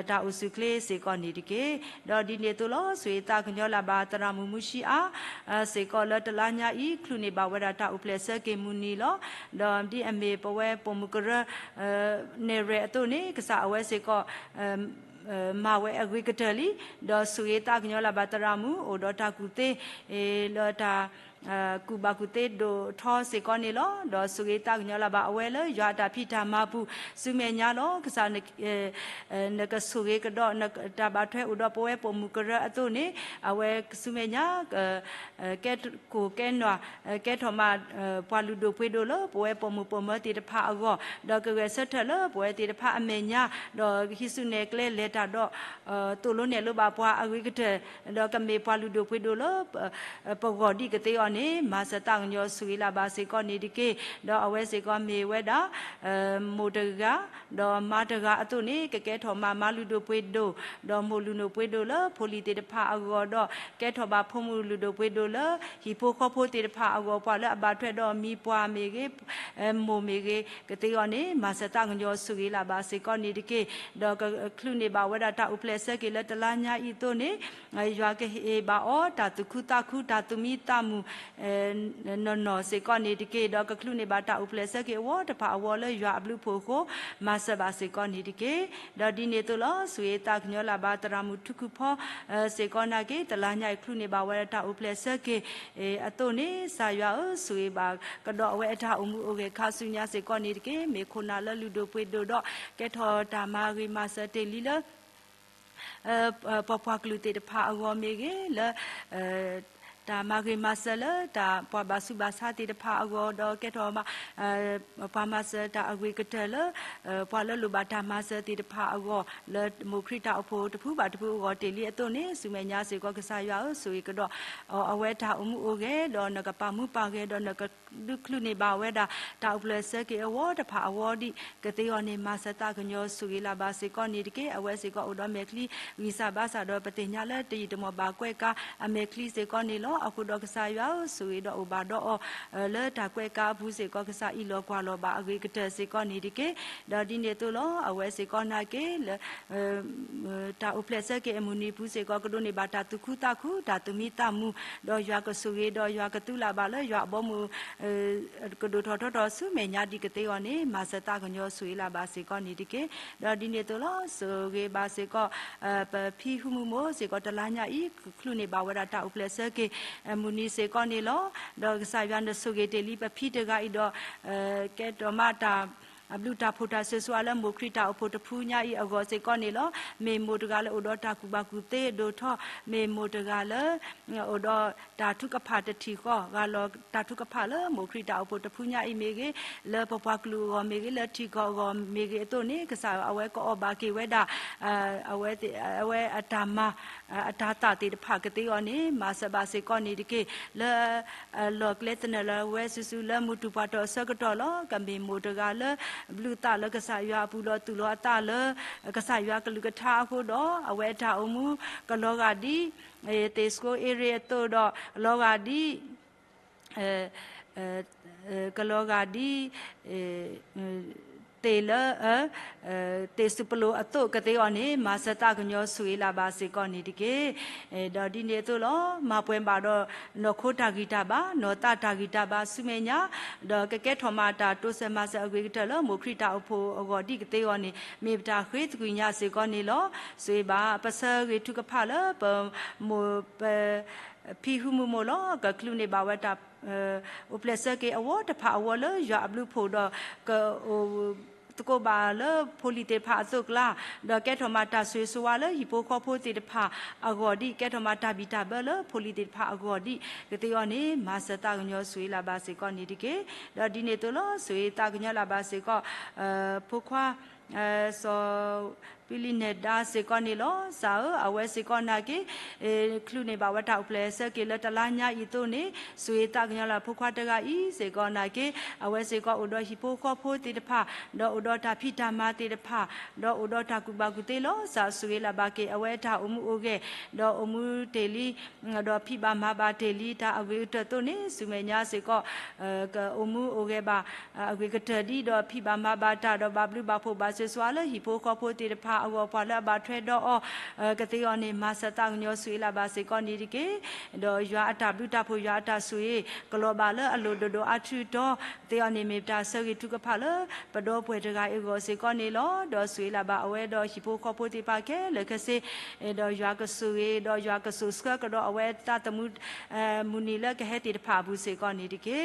တၢ်အိၣ်ဆူၣ်ချ့စ့ၢ်ကီးန့ၣ်တက့ၢ်. ဒီးဒ်န့ၣ်အသိးလီၤ ဆိၣ်ဂ့ၤသးကညီၤလၢ်ဘၣ်သရၣ်မုၣ်မူဆံအါ စ့ၢ်ကီးလၢတလါညါအံၤ ချုးန့ၢ်ဘၣ်ဝဲဒၣ်တၢ်အိၣ်ဖျဲၣ်ဆၢက့ၤမုၢ်နံၤလီၤ. ဒီးဒ်အမ့ၢ်ပဝဲပိာ်မုၣ်ကရၢ နဲၣ်ရွဲၣ်အသိးန့ၣ် ကစၢ်အဝဲစ့ၢ်ကီး မၤဝဲအဂ့ၤကတၢၢ်လံ, ဒီးဆိၣ်ဂ့ၤသးကညီၤလၢ်ဘၣ်သရၣ်မုၣ် အိၣ်ဒီးတၢ်ကူၣ်သ့ လၢတၢ် ကူၣ်ဘၣ်ကူၣ်သ့ဒိၣ်ထီစ့ၢ်ကီးန့ၣ်လီၤ. ဒီးဆိၣ်ဂ့ၤသးကညီၤလၢ်ဘၣ်အဝဲလၢယွၤအတၢ်ဖံးတၢ်မၤပူၤ ဆူမဲာ်ညါလီၤ. ကစၢ် နကဆိၣ်ဂ့ၤကဒီးနတၢ်ဘၣ်ထွဲအိၣ်ဒီးပဝဲပိာ်မုၣ်ကရၢအသိးန့ၣ် အဝဲဆူမဲာ်ညါ ကဲကိၢ်ကဲနွၤ ကဲထီၣ်မၤ ပှၤလုၢ်ဒိၣ်ပှ့ၤဒိၣ်လၢ ပဝဲပိာ်မုၣ်ပိာ်မၢၤသ့ၣ်တဖၣ်အဂီၢ်, ဒီးကဂဲၤဆၢထၢၣ်လၢပဝဲသ့ၣ်တဖၣ်အမဲာ်ညါ, ဒီးဟံးစုနဲၣ်ကျဲလဲၤတၢ်ဒီး သိၣ်လိနဲၣ်လိဘၣ်ပှၤအဂ့ၤကတၢၢ်, ဒီးကမ့ၢ်ပှၤလုၢ်ဒိၣ်ပှ့ၤဒိၣ်လၢ ပဂီၢ်ဒံးကသ့အီၤန့ၣ် မၤစၢၤသးကညီၤဆိၣ်ဂ့ၤလၢ်ဘၣ်စ့ၢ်ကီးန့ၣ်တက့ၢ်. ဒီးအဝဲစ့ၢ်ကီးမ့ၢ်ဝဲဒၣ် မိၢ်တဂၤ ဒီးမါတဂၤအသိးန့ၣ် ကကဲထီၣ်မၤမၤလုၢ်ဒိၣ်ပှ့ၤဒိၣ်, ဒီးမိၢ်လုၢ်ဒိၣ်ပှ့ၤဒိၣ်လၢဖိလံၤသ့ၣ်တဖၣ်အဂီၢ်, ဒီးကဲထီၣ်ဘၣ်ဖိမုၣ်လုၢ်ဒိၣ်ပှ့ၤဒိၣ်လၢ ဟံၣ်ဖိဃီဖိသ့ၣ်တဖၣ်အဂီၢ်, ပှၤလၢအဘၣ်ထွဲဒီးမံၤပှၢ်မ့ၢ်ဂ့ၤ, မိၢ်မ့ၢ်ဂ့ၤ ကသ့အီၤန့ၣ် မၤစၢၤသးကညီၤဆိၣ်ဂ့ၤလၢ်ဘၣ်စ့ၢ်ကီးန့ၣ်တက့ၢ်. ဒီးကချုးန့ၢ်ဘၣ်ဝဲဒၣ်တၢ်အိၣ်ဖျဲၣ်ဆၢက့ၤလၢတလါညါအံၤအသိးန့ၣ် ယွၤကဟ့ၣ်ဘၣ်အီၤ တၢ်သူၣ်ခုသးခု တၢ်သူၣ်မံသးမုာ် နီၢ်နီၢ်စ့ၢ်ကီးန့ၣ်တက့ၢ်. ဒီးကချုးန့ၢ်ဘၣ်တၢ်အိၣ်ဖျဲၣ်ဆၢက့ၤအဝီတဖၣ်အဝီလၢယွၤအဘျုးအဖှိၣ်အဃိ မၤစၢၤဘၣ်စ့ၢ်ကီးန့ၣ်တက့ၢ်. ဒီးဒ်န့ၣ်အသိးလီၤ. ဆိၣ်ဂ့ၤသးကညီၤလၢ်ဘၣ်သရၣ်မုၣ်ထူခူၣ်ဖီ စ့ၢ်ကီးနာ်က့ တလါညါအံၤ ချုးန့ၢ်ဘၣ်ဝဲဒၣ်တၢ်အိၣ်ဖျဲၣ်ဆၢက့ၤ အသိးန့ၣ် ကစၢ်ယွၤဧၢ ဆိၣ်ဂ့ၤဘၣ်ကဒီးအဝဲအတၢ်အိၣ်မူအိၣ်ဂဲၤခါဆူညါစ့ၢ်ကီးန့ၣ်တက့ၢ်. မ့ၢ်ခိၣ်နၢ်လၢလုၢ်ဒိၣ်ပှ့ၤဒိၣ်ဒီး ကဲထီၣ်တၢ်မၤဂ့ၤမၤစၢၤတ့ၢ်လံလၢ ပပှၤကလုာ်သ့ၣ်တဖၣ်အဂီၢ်မ့ၢ်ဂ့ၤ, လၢ တၢ်မၤဂ့ၤမၤစၢၤလၢတၢ်ပှၤဘၣ်ဆူးဘၣ်ဆါသ့ၣ်တဖၣ်အဂီၢ်, ဒီးကဲထီၣ် ပှၤမၤစၢၤတၢ်အဂ့ၤကတၢၢ်လၢ ပှၤလၢလိၣ်ဘၣ်တၢ်မၤစၢၤသ့ၣ်တဖၣ်အဂီၢ်, လၢမိၢ်ခရံာ်တၢ်အိၣ်ဖှိၣ်တဖုဘၣ်တဖုအဂီၢ်တ့ၢ်လံအသိးန့ၣ် ဆူမဲာ်ညါစ့ၢ်ကီး ကစၢ်ယွၤဧၢ ဆိၣ်ဂ့ၤကဒီး အဝဲတၢ်အိၣ်မူအိၣ်ဂဲၤ ဒီးနကပာ်မူပာ်ဂဲၤ ဒီးနကဒုးချုးန့ၢ်ဘၣ်ဝဲဒၣ် တၢ်အိၣ်ဖျဲၣ်ဆၢက့ၤအဝီတဖၣ်အဝီဒံးကသ့အီၤန့ၣ် မၤစၢၤသးကညီၤဆိၣ်ဂ့ၤလၢ်ဘၣ်စ့ၢ်ကီးန့ၣ်တက့ၢ်. အဝဲစ့ၢ်ကီးအိၣ်ဒီးမဲာ်ချံ ဂံၢ်စၢ်ဘါစၢ်ဒီး ပသ့ၣ်ညါလၢတယံာ်တမီၢ်ဘၣ်ကွဲးကါအမဲာ်ချံစ့ၢ်ကီးန့ၣ်လီၤ. အဃိဒီးကစၢ်ယွၤဧၢ ဆိၣ်ဂ့ၤဒီးအိၣ်ဘၣ်ဒီးအီၤ လၢတၢ်ကွဲးကါအပူၤစ့ၢ်ကီး ကစၢ်အံးလီၤကွၢ်လီၤဘၣ်အဂ့ၤကတၢၢ်စ့ၢ်ကီးန့ၣ်တက့ၢ်. ဒီးဒ်န့ၣ်အသိးလီၤ. အဝဲစ့ၢ်ကီးနာ်က့ လၢ တၢ်အိၣ်ဖျဲၣ်ဆၢက့ၤအမုၢ်နံၤပူၤစ့ၢ်ကီး ကဒိးန့ၢ်ဘၣ်တၢ်သူၣ်ခုသးခု တၢ်သူၣ်မံသးမုာ်, ဒီးယွၤကဆိၣ်ဂ့ၤ ဒီးယွၤကသုးလၢ်ဘၣ်လၢယွၤအဘီအမုၢ် ကဒိၣ်ထီၣ်ထီထီၣ်ဆူမဲာ်ညါဒံးကသ့အီၤန့ၣ် မၤစၢၤသးကညီၤဆိၣ်ဂ့ၤလၢ်ဘၣ်စ့ၢ်ကီးန့ၣ်တက့ၢ်. ဒီးဒ်န့ၣ်အသိးလီၤ. ဆိၣ်ဂ့ၤဘၣ်စ့ၢ်ကီး ပဖံဟုမုမိၢ်စ့ၢ်ကီး တလါညါအံၤ ချုးန့ၢ်ဘၣ်ဝဲဒၣ်တၢ်အိၣ်ဖျဲၣ်ဆၢက့ၤ မုၢ်နံၤစ့ၢ်ကီးန့ၣ်လီၤ. ဒီးကစၢ်ယွၤနဆိၣ်ဂ့ၤတ့ၢ်လံပဖံတဂၤအံၤဒီး ကဲထီၣ်မၤတၢ် အဘျုးတၢ်ဖှိၣ်တၢ်ဆိၣ်ဂ့ၤဆိၣ်ဝါလၢမိၢ်ခရံာ်တၢ်အိၣ်ဖှိၣ်တဖုညါအံၤအဂီၢ်စ့ၢ်ကီးန့ၣ်လီၤ. မ့ၢ်မိၢ်တဂၤလၢအိၣ်ဒီးတၢ်ကူၣ်ဘၣ်ကူၣ်သ့ဒိၣ်ထီၣ်, မ့ၢ်မိၢ်တဂၤလၢ အိၣ်ဒီးတၢ်ထုကဖၣ်တထံၣ်ဃီ, ဂၢ်လီၤတၢ်ထုကဖၣ်လၢမိၢ်ခရံာ်တၢ်အိၣ်ဖှိၣ်တဖုညါအံၤမ့ၢ်ဂ့ၤ, လၢပပှၤကလုာ်အဂီၢ်မ့ၢ်ဂ့ၤ, လၢထံကီၢ်အဂီၢ်မ့ၢ်ဂ့ၤအသိးန့ၣ် ကစၢ်အဝဲကအီၣ်ဘၣ်က့ၤဝဲဒၣ် အဝဲအတၢ်မၤ အတၢ်သၣ်သ့ၣ်တဖၣ်ကသ့အီၤန့ၣ် မၤစၢၤဘၣ်စ့ၢ်ကီးန့ၣ်တက့ၢ်. လၢ လီၢ်ကျဲသနၢၣ်လၢဝဲစုာ်စုာ်လၢမုၢ်တူၢ်ပှၤတီၢ်အဆၢကတီၢ်လီၤ. ကမ့ၢ်မိၢ်တဂၤလၢ ဘျုးသးလၢကစၢ်ယွၤအပူၤလီၤ, သူၣ်လီၤအသးလၢ ကစၢ်ယွၤကလုၢ်ကထါအဃိဒီး အဝဲအတၢ်အိၣ်မူ ကလီၤဂာ်ဒ် သ့ၣ်စကိအ့ရ့အသိးဒီး လီၤဂာ်ဒ် ကလီၤဂာ်ဒ် သ့ၣ်လၢ သ့ၣ်စူးပလိာ်အသိးကသ့အီၤန့ၣ် မၤစၢၤသးကညီၤဆိၣ်ဂ့ၤလၢ်ဘၣ်စ့ၢ်ကီးန့ၣ်တက့ၢ်. ဒီးဒ်န့ၣ်အသိးလီၤ. မၤပှဲၤဘၣ်ဒီးနီၢ်ခိတၢ်ဂံၢ်တၢ်ဘါ, နီၢ်သးတၢ်ဂံၢ်တၢ်ဘါဆူမဲာ်ညါ, ဒီးကကဲထီၣ်မၤတၢ်တိစၢၤမၤစၢၤအဂ့ၤကတၢၢ်လၢမိၢ်ခရံာ်တၢ်အိၣ်ဖှိၣ်အဂီၢ်ဒ်ကသ့အီၤန့ၣ် မ့ၢ်ပတၢ်ဃ့သကွံာ်ညါစ့ၢ်ကီးန့ၣ်လီၤ. ဆိၣ်ဂ့ၤဘၣ်ပဆၢဂ့ၤထုကဖၣ်လၢပမိၢ်ပ ဖံဟုမုမိၢ်လီၤ. ကချုးန့ၢ်ဘၣ်ဝဲတၢ် အိၣ်ဖျဲၣ်ဆၢက့ၤအဝီတဖၣ်အဝီလၢယွၤအဘျုးအဖှိၣ်ဒီး ကအိၣ်သကိးဘၣ်လၢဖိလံၤသ့ၣ်တဖၣ်အသိးအကျါ, ဒီးကဲထီၣ်မၤတၢ်ဆိၣ်ဂ့ၤဆိၣ်ဝါလၢဟံၣ်ဖိဃီဖိသ့ၣ်တဖၣ်အဂီၢ်ဒ်, ကဲထီၣ်မၤတၢ်ဘံၣ်တၢ်ဘၢလၢဖိလံၤသ့ၣ်တဖၣ်အဂီၢ်ဒ်ကသ့အီၤန့ၣ် မၤစၢၤသးကညီၤဆိၣ်ဂ့ၤလၢ်ဘၣ်စ့ၢ်ကီးန့ၣ်တက့ၢ်. ဒီးဒ်န့ၣ်အသိးလီၤ. ဆိၣ်ဂ့ၤသးကညီၤလၢ်ဘၣ်စ့ၢ်ကီး ဖိခွါ စီၤပံလံနဲၣ်ဒါစ့ၢ်ကီးန့ၣ်လီၤ. ကစၢ်ဧၢ, အဝဲစ့ၢ်ကီးနာ်က့ ချုးန့ၢ်ဘၣ်ဝဲတၢ်အိၣ်ဖျဲၣ်ဆၢက့ၤလၢတလါညါအံၤအသိးန့ၣ် ဆိၣ်ဂ့ၤသးကညီၤလၢ်ဖိခွါတဂၤအံၤစ့ၢ်ကီးနာ်က့ အဝဲစ့ၢ်ကီးအိၣ်ဒီးဟံၣ်ဖိဃီဖိသ့ၣ်တဖၣ်, ဒီးအိၣ်ဒီးတၢ်ဖံးတၢ်မၤသ့ၣ်တဖၣ်, ဒီးအိၣ်ဒီးတၢ်ကူၣ်ဘၣ်ကူၣ်သ့လီၤ. ကစၢ်ဆိၣ်ဂ့ၤလၢ်ဘၣ်က့ၤ အဝဲတၢ်အိၣ်မူအိၣ်ဂဲၤ, ဒီးအိၣ်မူတ့ၢ်လံ ဒီးဖံးဘၣ်မၤဘၣ်တ့ၢ်လံတၢ်အဂ့ၤကတၢၢ်အသိးန့ၣ် ဆူမဲာ်ညါစ့ၢ်ကီး ကအိၣ်မူအိၣ်ဂဲၤဘၣ် အဂ့ၤကတၢၢ်ဒ်ဒီးဖံးဘၣ်မၤဘၣ်တၢ်ဒီးဘၣ်ဘျုးဘၣ်ဖှိၣ်ဘၣ် ဆိၣ်ဂ့ၤလၢအဝဲဒၣ်တၢ်ဆိၣ်ဂ့ၤဆိၣ်ဝါလၢဟံၣ်ဖိဃီဖိသ့ၣ်တဖၣ်အဂီၢ် ပှၤလၢအဘၣ်ထွဲဒီးအီၤ ကသ့အီၤန့ၣ် မၤစၢၤသးကညီၤဆိၣ်ဂ့ၤလၢ်ဘၣ်စ့ၢ်ကီးန့ၣ်တက့ၢ်. ဒီးယွၤအတၢ်ဘျုးတၢ်ဖှိၣ် ယွၤအတၢ်ဆိၣ်ဂ့ၤ ကလီၤဘၣ်လၢအလိၤဒိၣ်ဒိၣ်အါထူအတီၤ ကသ့အီၤန့ၣ် မ့ၢ်ပတၢ်ဆၢဂ့ၤထုကဖၣ်လၢ ပဒီပုၢ်ဝဲၢ်တဂၤအံၤအဂီၢ်စ့ၢ်ကီးန့ၣ်လီၤ. ဒီးဆိၣ်ဂ့ၤလၢ်ဘၣ်အဝဲဒီးဟံၣ်ဖိဃီဖိသ့ၣ်တဖၣ်ခဲလၢာ်ခဲဆ့ ဒီးယွၤကဆိၣ်ဂ့ၤ ဒီးယွၤကဆိၣ်ဆှၢကဒီးအဝဲသးသမူ မုၢ်နံၤလၢကဟဲသ့ၣ်တဖၣ်အပူၤစ့ၢ်ကီးန့ၣ်တက့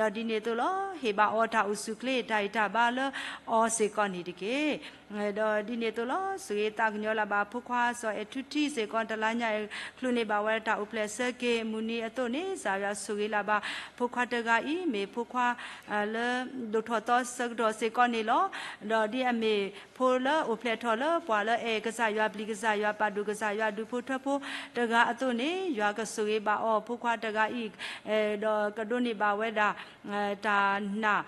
ၢ်. ဒီးဒ်န့ၣ်အသိးလီၤ ဟ့ၣ်ဘၣ်အီၤတၢ်အိၣ်ဆူၣ်ချ့ တၢ်အံၤတၢ်ဘါလၢအီၤစ့ၢ်ကီးန့ၣ်တက့ၢ်. ဒီးဒ်န့ၣ်အသိးလီၤ ဆိၣ်ဂ့ၤသးကညီၤလၢ်ဘၣ် ဖိခွါစီၤအဲၣ်ထူထံစ့ၢ်ကီး တလါညါအံၤ ချုးန့ၢ်ဘၣ်ဝဲတၢ်အိၣ်ဖျဲၣ်ဆၢက့ၤ မုၢ်နံၤအသိးန့ၣ် ကစၢ်ယွၤဆိၣ်ဂ့ၤလၢ်ဘၣ် ဖိခွါတဂၤအံၤ မ့ၢ်ဖိခွါ လၢ ဒိၣ်ထီၣ်သီဆၢကတီၢ်စ့ၢ်ကီးန့ၣ်လီၤ. ဒီးဒ်အမ့ၢ်ဖိလၢအိၣ်ဖျဲၣ်ထီၣ်လၢပှၤလၢအဲၣ်ကစၢ်ယွၤ ပျံၤကစၢ်ယွၤ ပာ်ဒိၣ်ကစၢ်ယွၤ ဒူဖိထၢဖိတဂၤအသိးန့ၣ် ယွၤကဆိၣ်ဂ့ၤဘၣ်အီၤ ဖိခွါတဂၤအံၤ ဒီးကဒိးန့ၢ်ဘၣ်ဝဲဒၣ် တၢ်နာ်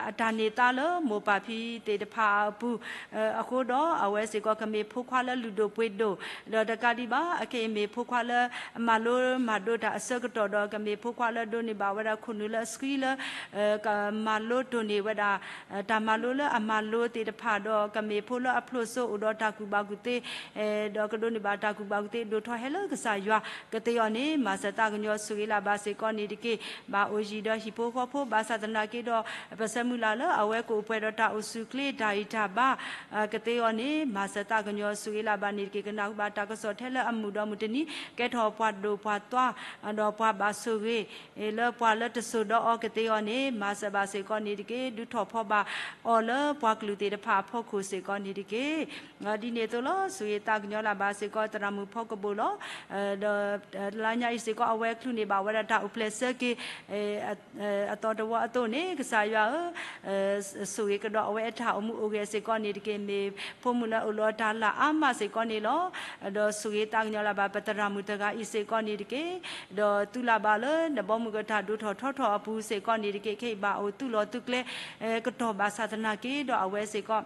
အတၢ်န့ၢ်သါလၢမိၢ်ပၢ်ဖံသ့ၣ်တဖၣ်အပူၤ အဃိဒီးအဝဲစ့ၢ်ကီးကမ့ၢ်ဖိခွါလၢလုၢ်ဒိၣ်ပှ့ၤဒိၣ် ဒီးတကးဒံးဘၣ် အခဲအံၤမ့ၢ်ဖိခွါလၢအမၤလိမၤဒိးတၢ်အဆၢကတီၢ်ဒီး ကမ့ၢ်ဖိခွါလၢဒိးန့ၢ်ဘၣ်ဝဲဒၣ်ခိၣ်နူာ်လၢအဆှံလၢ ကမၤလိတိၢ်န့ၢ်ဝဲဒၣ် တၢ်မၤလိလၢအမၤလိသ့ၣ်တဖၣ်ဒီး ကမ့ၢ်ဖိလၢအဖျိးစိအိၣ်ဒီးတၢ်ကူၣ်ဘၣ်ကူၣ်သ့ ဒီးကဒိးန့ၢ်ဘၣ်တၢ်ကူၣ်ဘၣ်ကူၣ်သ့ ဒိၣ်ထီၣ်ဟဲလၢကစၢ်ယွၤ ကသ့အီၤန့ၣ် မၤစၢၤသးကညီၤဆိၣ်ဂ့ၤလၢ်ဘၣ်စ့ၢ်ကီးန့ၣ်တက့ၢ်. ဘၣ်အိၣ်ယံၤဒီးဟံၣ်ဖိဃီဖိ ဘၣ်ဆၣ်သနာ်က့ဒီး ပဆၢမုၢ်လၢ်လၢအဝဲကအိၣ်ပှဲၤဒီးတၢ်အိၣ်ဆူၣ်ချ့ တၢ်အံၤတၢ်ဘါ ကသ့အီၤန့ၣ် မၤစၢၤသးကညီၤဆိၣ်ဂ့ၤလၢ်ဘၣ်န့ၣ်တက့ၢ်. ကနၢ်ဟူဘၣ်တၢ်ကစီၣ်ထဲလၢအမုာ်ဒီးမုၢ်တနံၤ ကဲထီၣ်ပှၤဒိၣ်ပှၤသွါ ဒီးပှၤဘၣ်ဆိၣ်ဂ့ၤ လၢပှၤလၢတစိၤဒီးအီၤကသ့အီၤန့ၣ် မၤစၢၤဘၣ်စ့ၢ်ကီးန့ၣ်တက့ၢ်. ဒုးထီၣ်ဖီဘၣ်အီၤလၢပှၤကလုာ်သ့ၣ်တဖၣ်အဖီခိၣ်စ့ၢ်ကီးန့ၣ်တက့ၢ်. ဒ်န့ၣ်အသိးလီၤ ဆိၣ်ဂ့ၤသးကညီၤလၢ်ဘၣ်စ့ၢ်ကီး သရၣ်မုၣ်ဖီကဘိၣ်လီၤ. ဒီးတလါညါအံၤစ့ၢ်ကီး အဝဲချုးန့ၢ်ဘၣ်ဝဲဒၣ်တၢ်အိၣ်ဖျဲၣ်ဆၢက့ၤ အသီတဝီအသိးန့ၣ် ကစၢ်ယွၤဧၢ ဆိၣ်ဂ့ၤကဒီးအဝဲအတၢ်အိၣ်မူအိၣ်ဂဲၤစ့ၢ်ကီးန့ၣ်တက့ၢ်. မ့ၢ်ဖိမုၣ်လၢအအိၣ်လီၤတၢ်လၢအါမးစ့ၢ်ကီးန့ၣ်လီၤ. ဒီးဆိၣ်ဂ့ၤသးကညီၤလၢ်ဘၣ် ပသရၣ်မုၣ်တဂၤအံၤစ့ၢ်ကီးန့ၣ်တက့ၢ်. ဒီးသုလၢ်ဘၣ်လၢနဘီမုၢ်ကတၢ်ဒိၣ်ထီၣ်ထီထီၣ်အပူၤစ့ၢ်ကီးန့ၣ်တက့ၢ်. ခဲအံၤဘၣ်အိၣ်သူၣ်လီၤသူၣ်ကျဲ ကတီၢ်ဘၣ်ဆၣ်သနာ်က့ဒီးအဝဲစ့ၢ်ကီး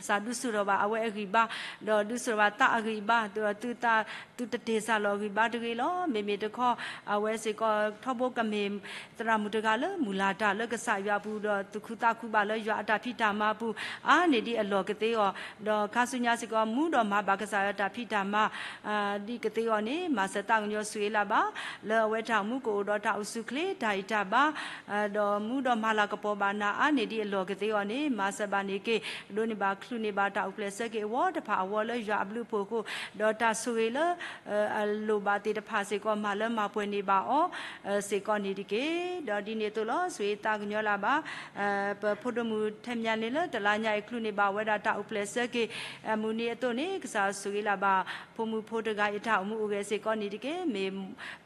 စးဒုးဆူၣ်ထီၣ်ဘၣ်အဝဲအဂံၢ်ဘါ, ဒီးဒုးဆူၣ်ထီၣ်ဘၣ်သးအဂံၢ်အဘါ, ဒီးသုသး သုတတ့ၢ်စၢ်လီၤအဂံၢ်ဘါတဂ့ၤလီၤ. မ့မ့ၢ်တခီ အဝဲစ့ၢ်ကီး ထီဘိကမ့ၢ်သရၣ်မုၣ်တဂၤလၢမုၢ်လၢ်တၢ်လၢကစၢ်ယွၤအပူၤ, ဒီးသူၣ်ခုသးခုဘၣ်လၢယွၤအတၢ်ဖံးတၢ်မၤအပူၤ အါန့ၢ်ဒံးအလီၢ်ကသ့အီၤ, ဒီးခါဆူညါစ့ၢ်ကီး မူဒီးမၤဘၣ်ကစၢ်ယွၤတၢ်ဖံးတၢ်မၤ ဒ်ကသ့အီၤန့ၣ် မၤစၢၤသးကညီၤဆိၣ်ဂ့ၤလၢ်ဘၣ်, လၢအဝဲတၢ်အိၣ်မူကအိၣ်ဒီးတၢ်အိၣ်ဆူၣ်ချ့ တၢ်အံၤတၢ်ဘါ, ဒီးမူဒီးမၤလၤကပီၤဘၣ်နၤ အါန့ၢ်ဒံးအလီၢ်ကသ့အီၤန့ၣ် မၤစၢၤဘၣ်န့ၣ်က့ၤ, ဒိးန့ၢ်ဘၣ်ချုးန့ၢ်ဘၣ်တၢ်အိၣ်ဖျဲၣ်ဆၢက့ၤအဝီတဖၣ်အဝီလၢယွၤအဘျုးအဖှိၣ်အဃိ, ဒီးတၢ်ဆိၣ်ဂ့ၤလၢ အလိၣ်ဘၣ်သ့ၣ်တဖၣ်စ့ၢ်ကီး မၤလၢမၤပှဲၤန့ၢ်ဘၣ်အီၤ စ့ၢ်ကီးန့ၣ်တက့ၢ်. ဒီးဒ်န့ၣ်အသိးလီၤ ဆိၣ်ဂ့ၤသးကညီၤလၢ်ဘၣ် ပဖိဒိၣ်မုၣ်ထဲမညါန့ၣ်လၢ တလါညါအံၤချုးန့ၢ်ဘၣ်ဝဲဒၣ်တၢ်အိၣ်ဖျဲၣ်ဆၢက့ၤ အမုၢ်နံၤအသိးန့ၣ် ကစၢ်ဆိၣ်ဂ့ၤလၢ်ဘၣ် ဖိမုၣ်ဖိတဂၤအံၤတၢ်အိၣ်မူအိၣ်ဂဲၤစ့ၢ်ကီးန့ၣ်တက့ၢ်. မ့ၢ်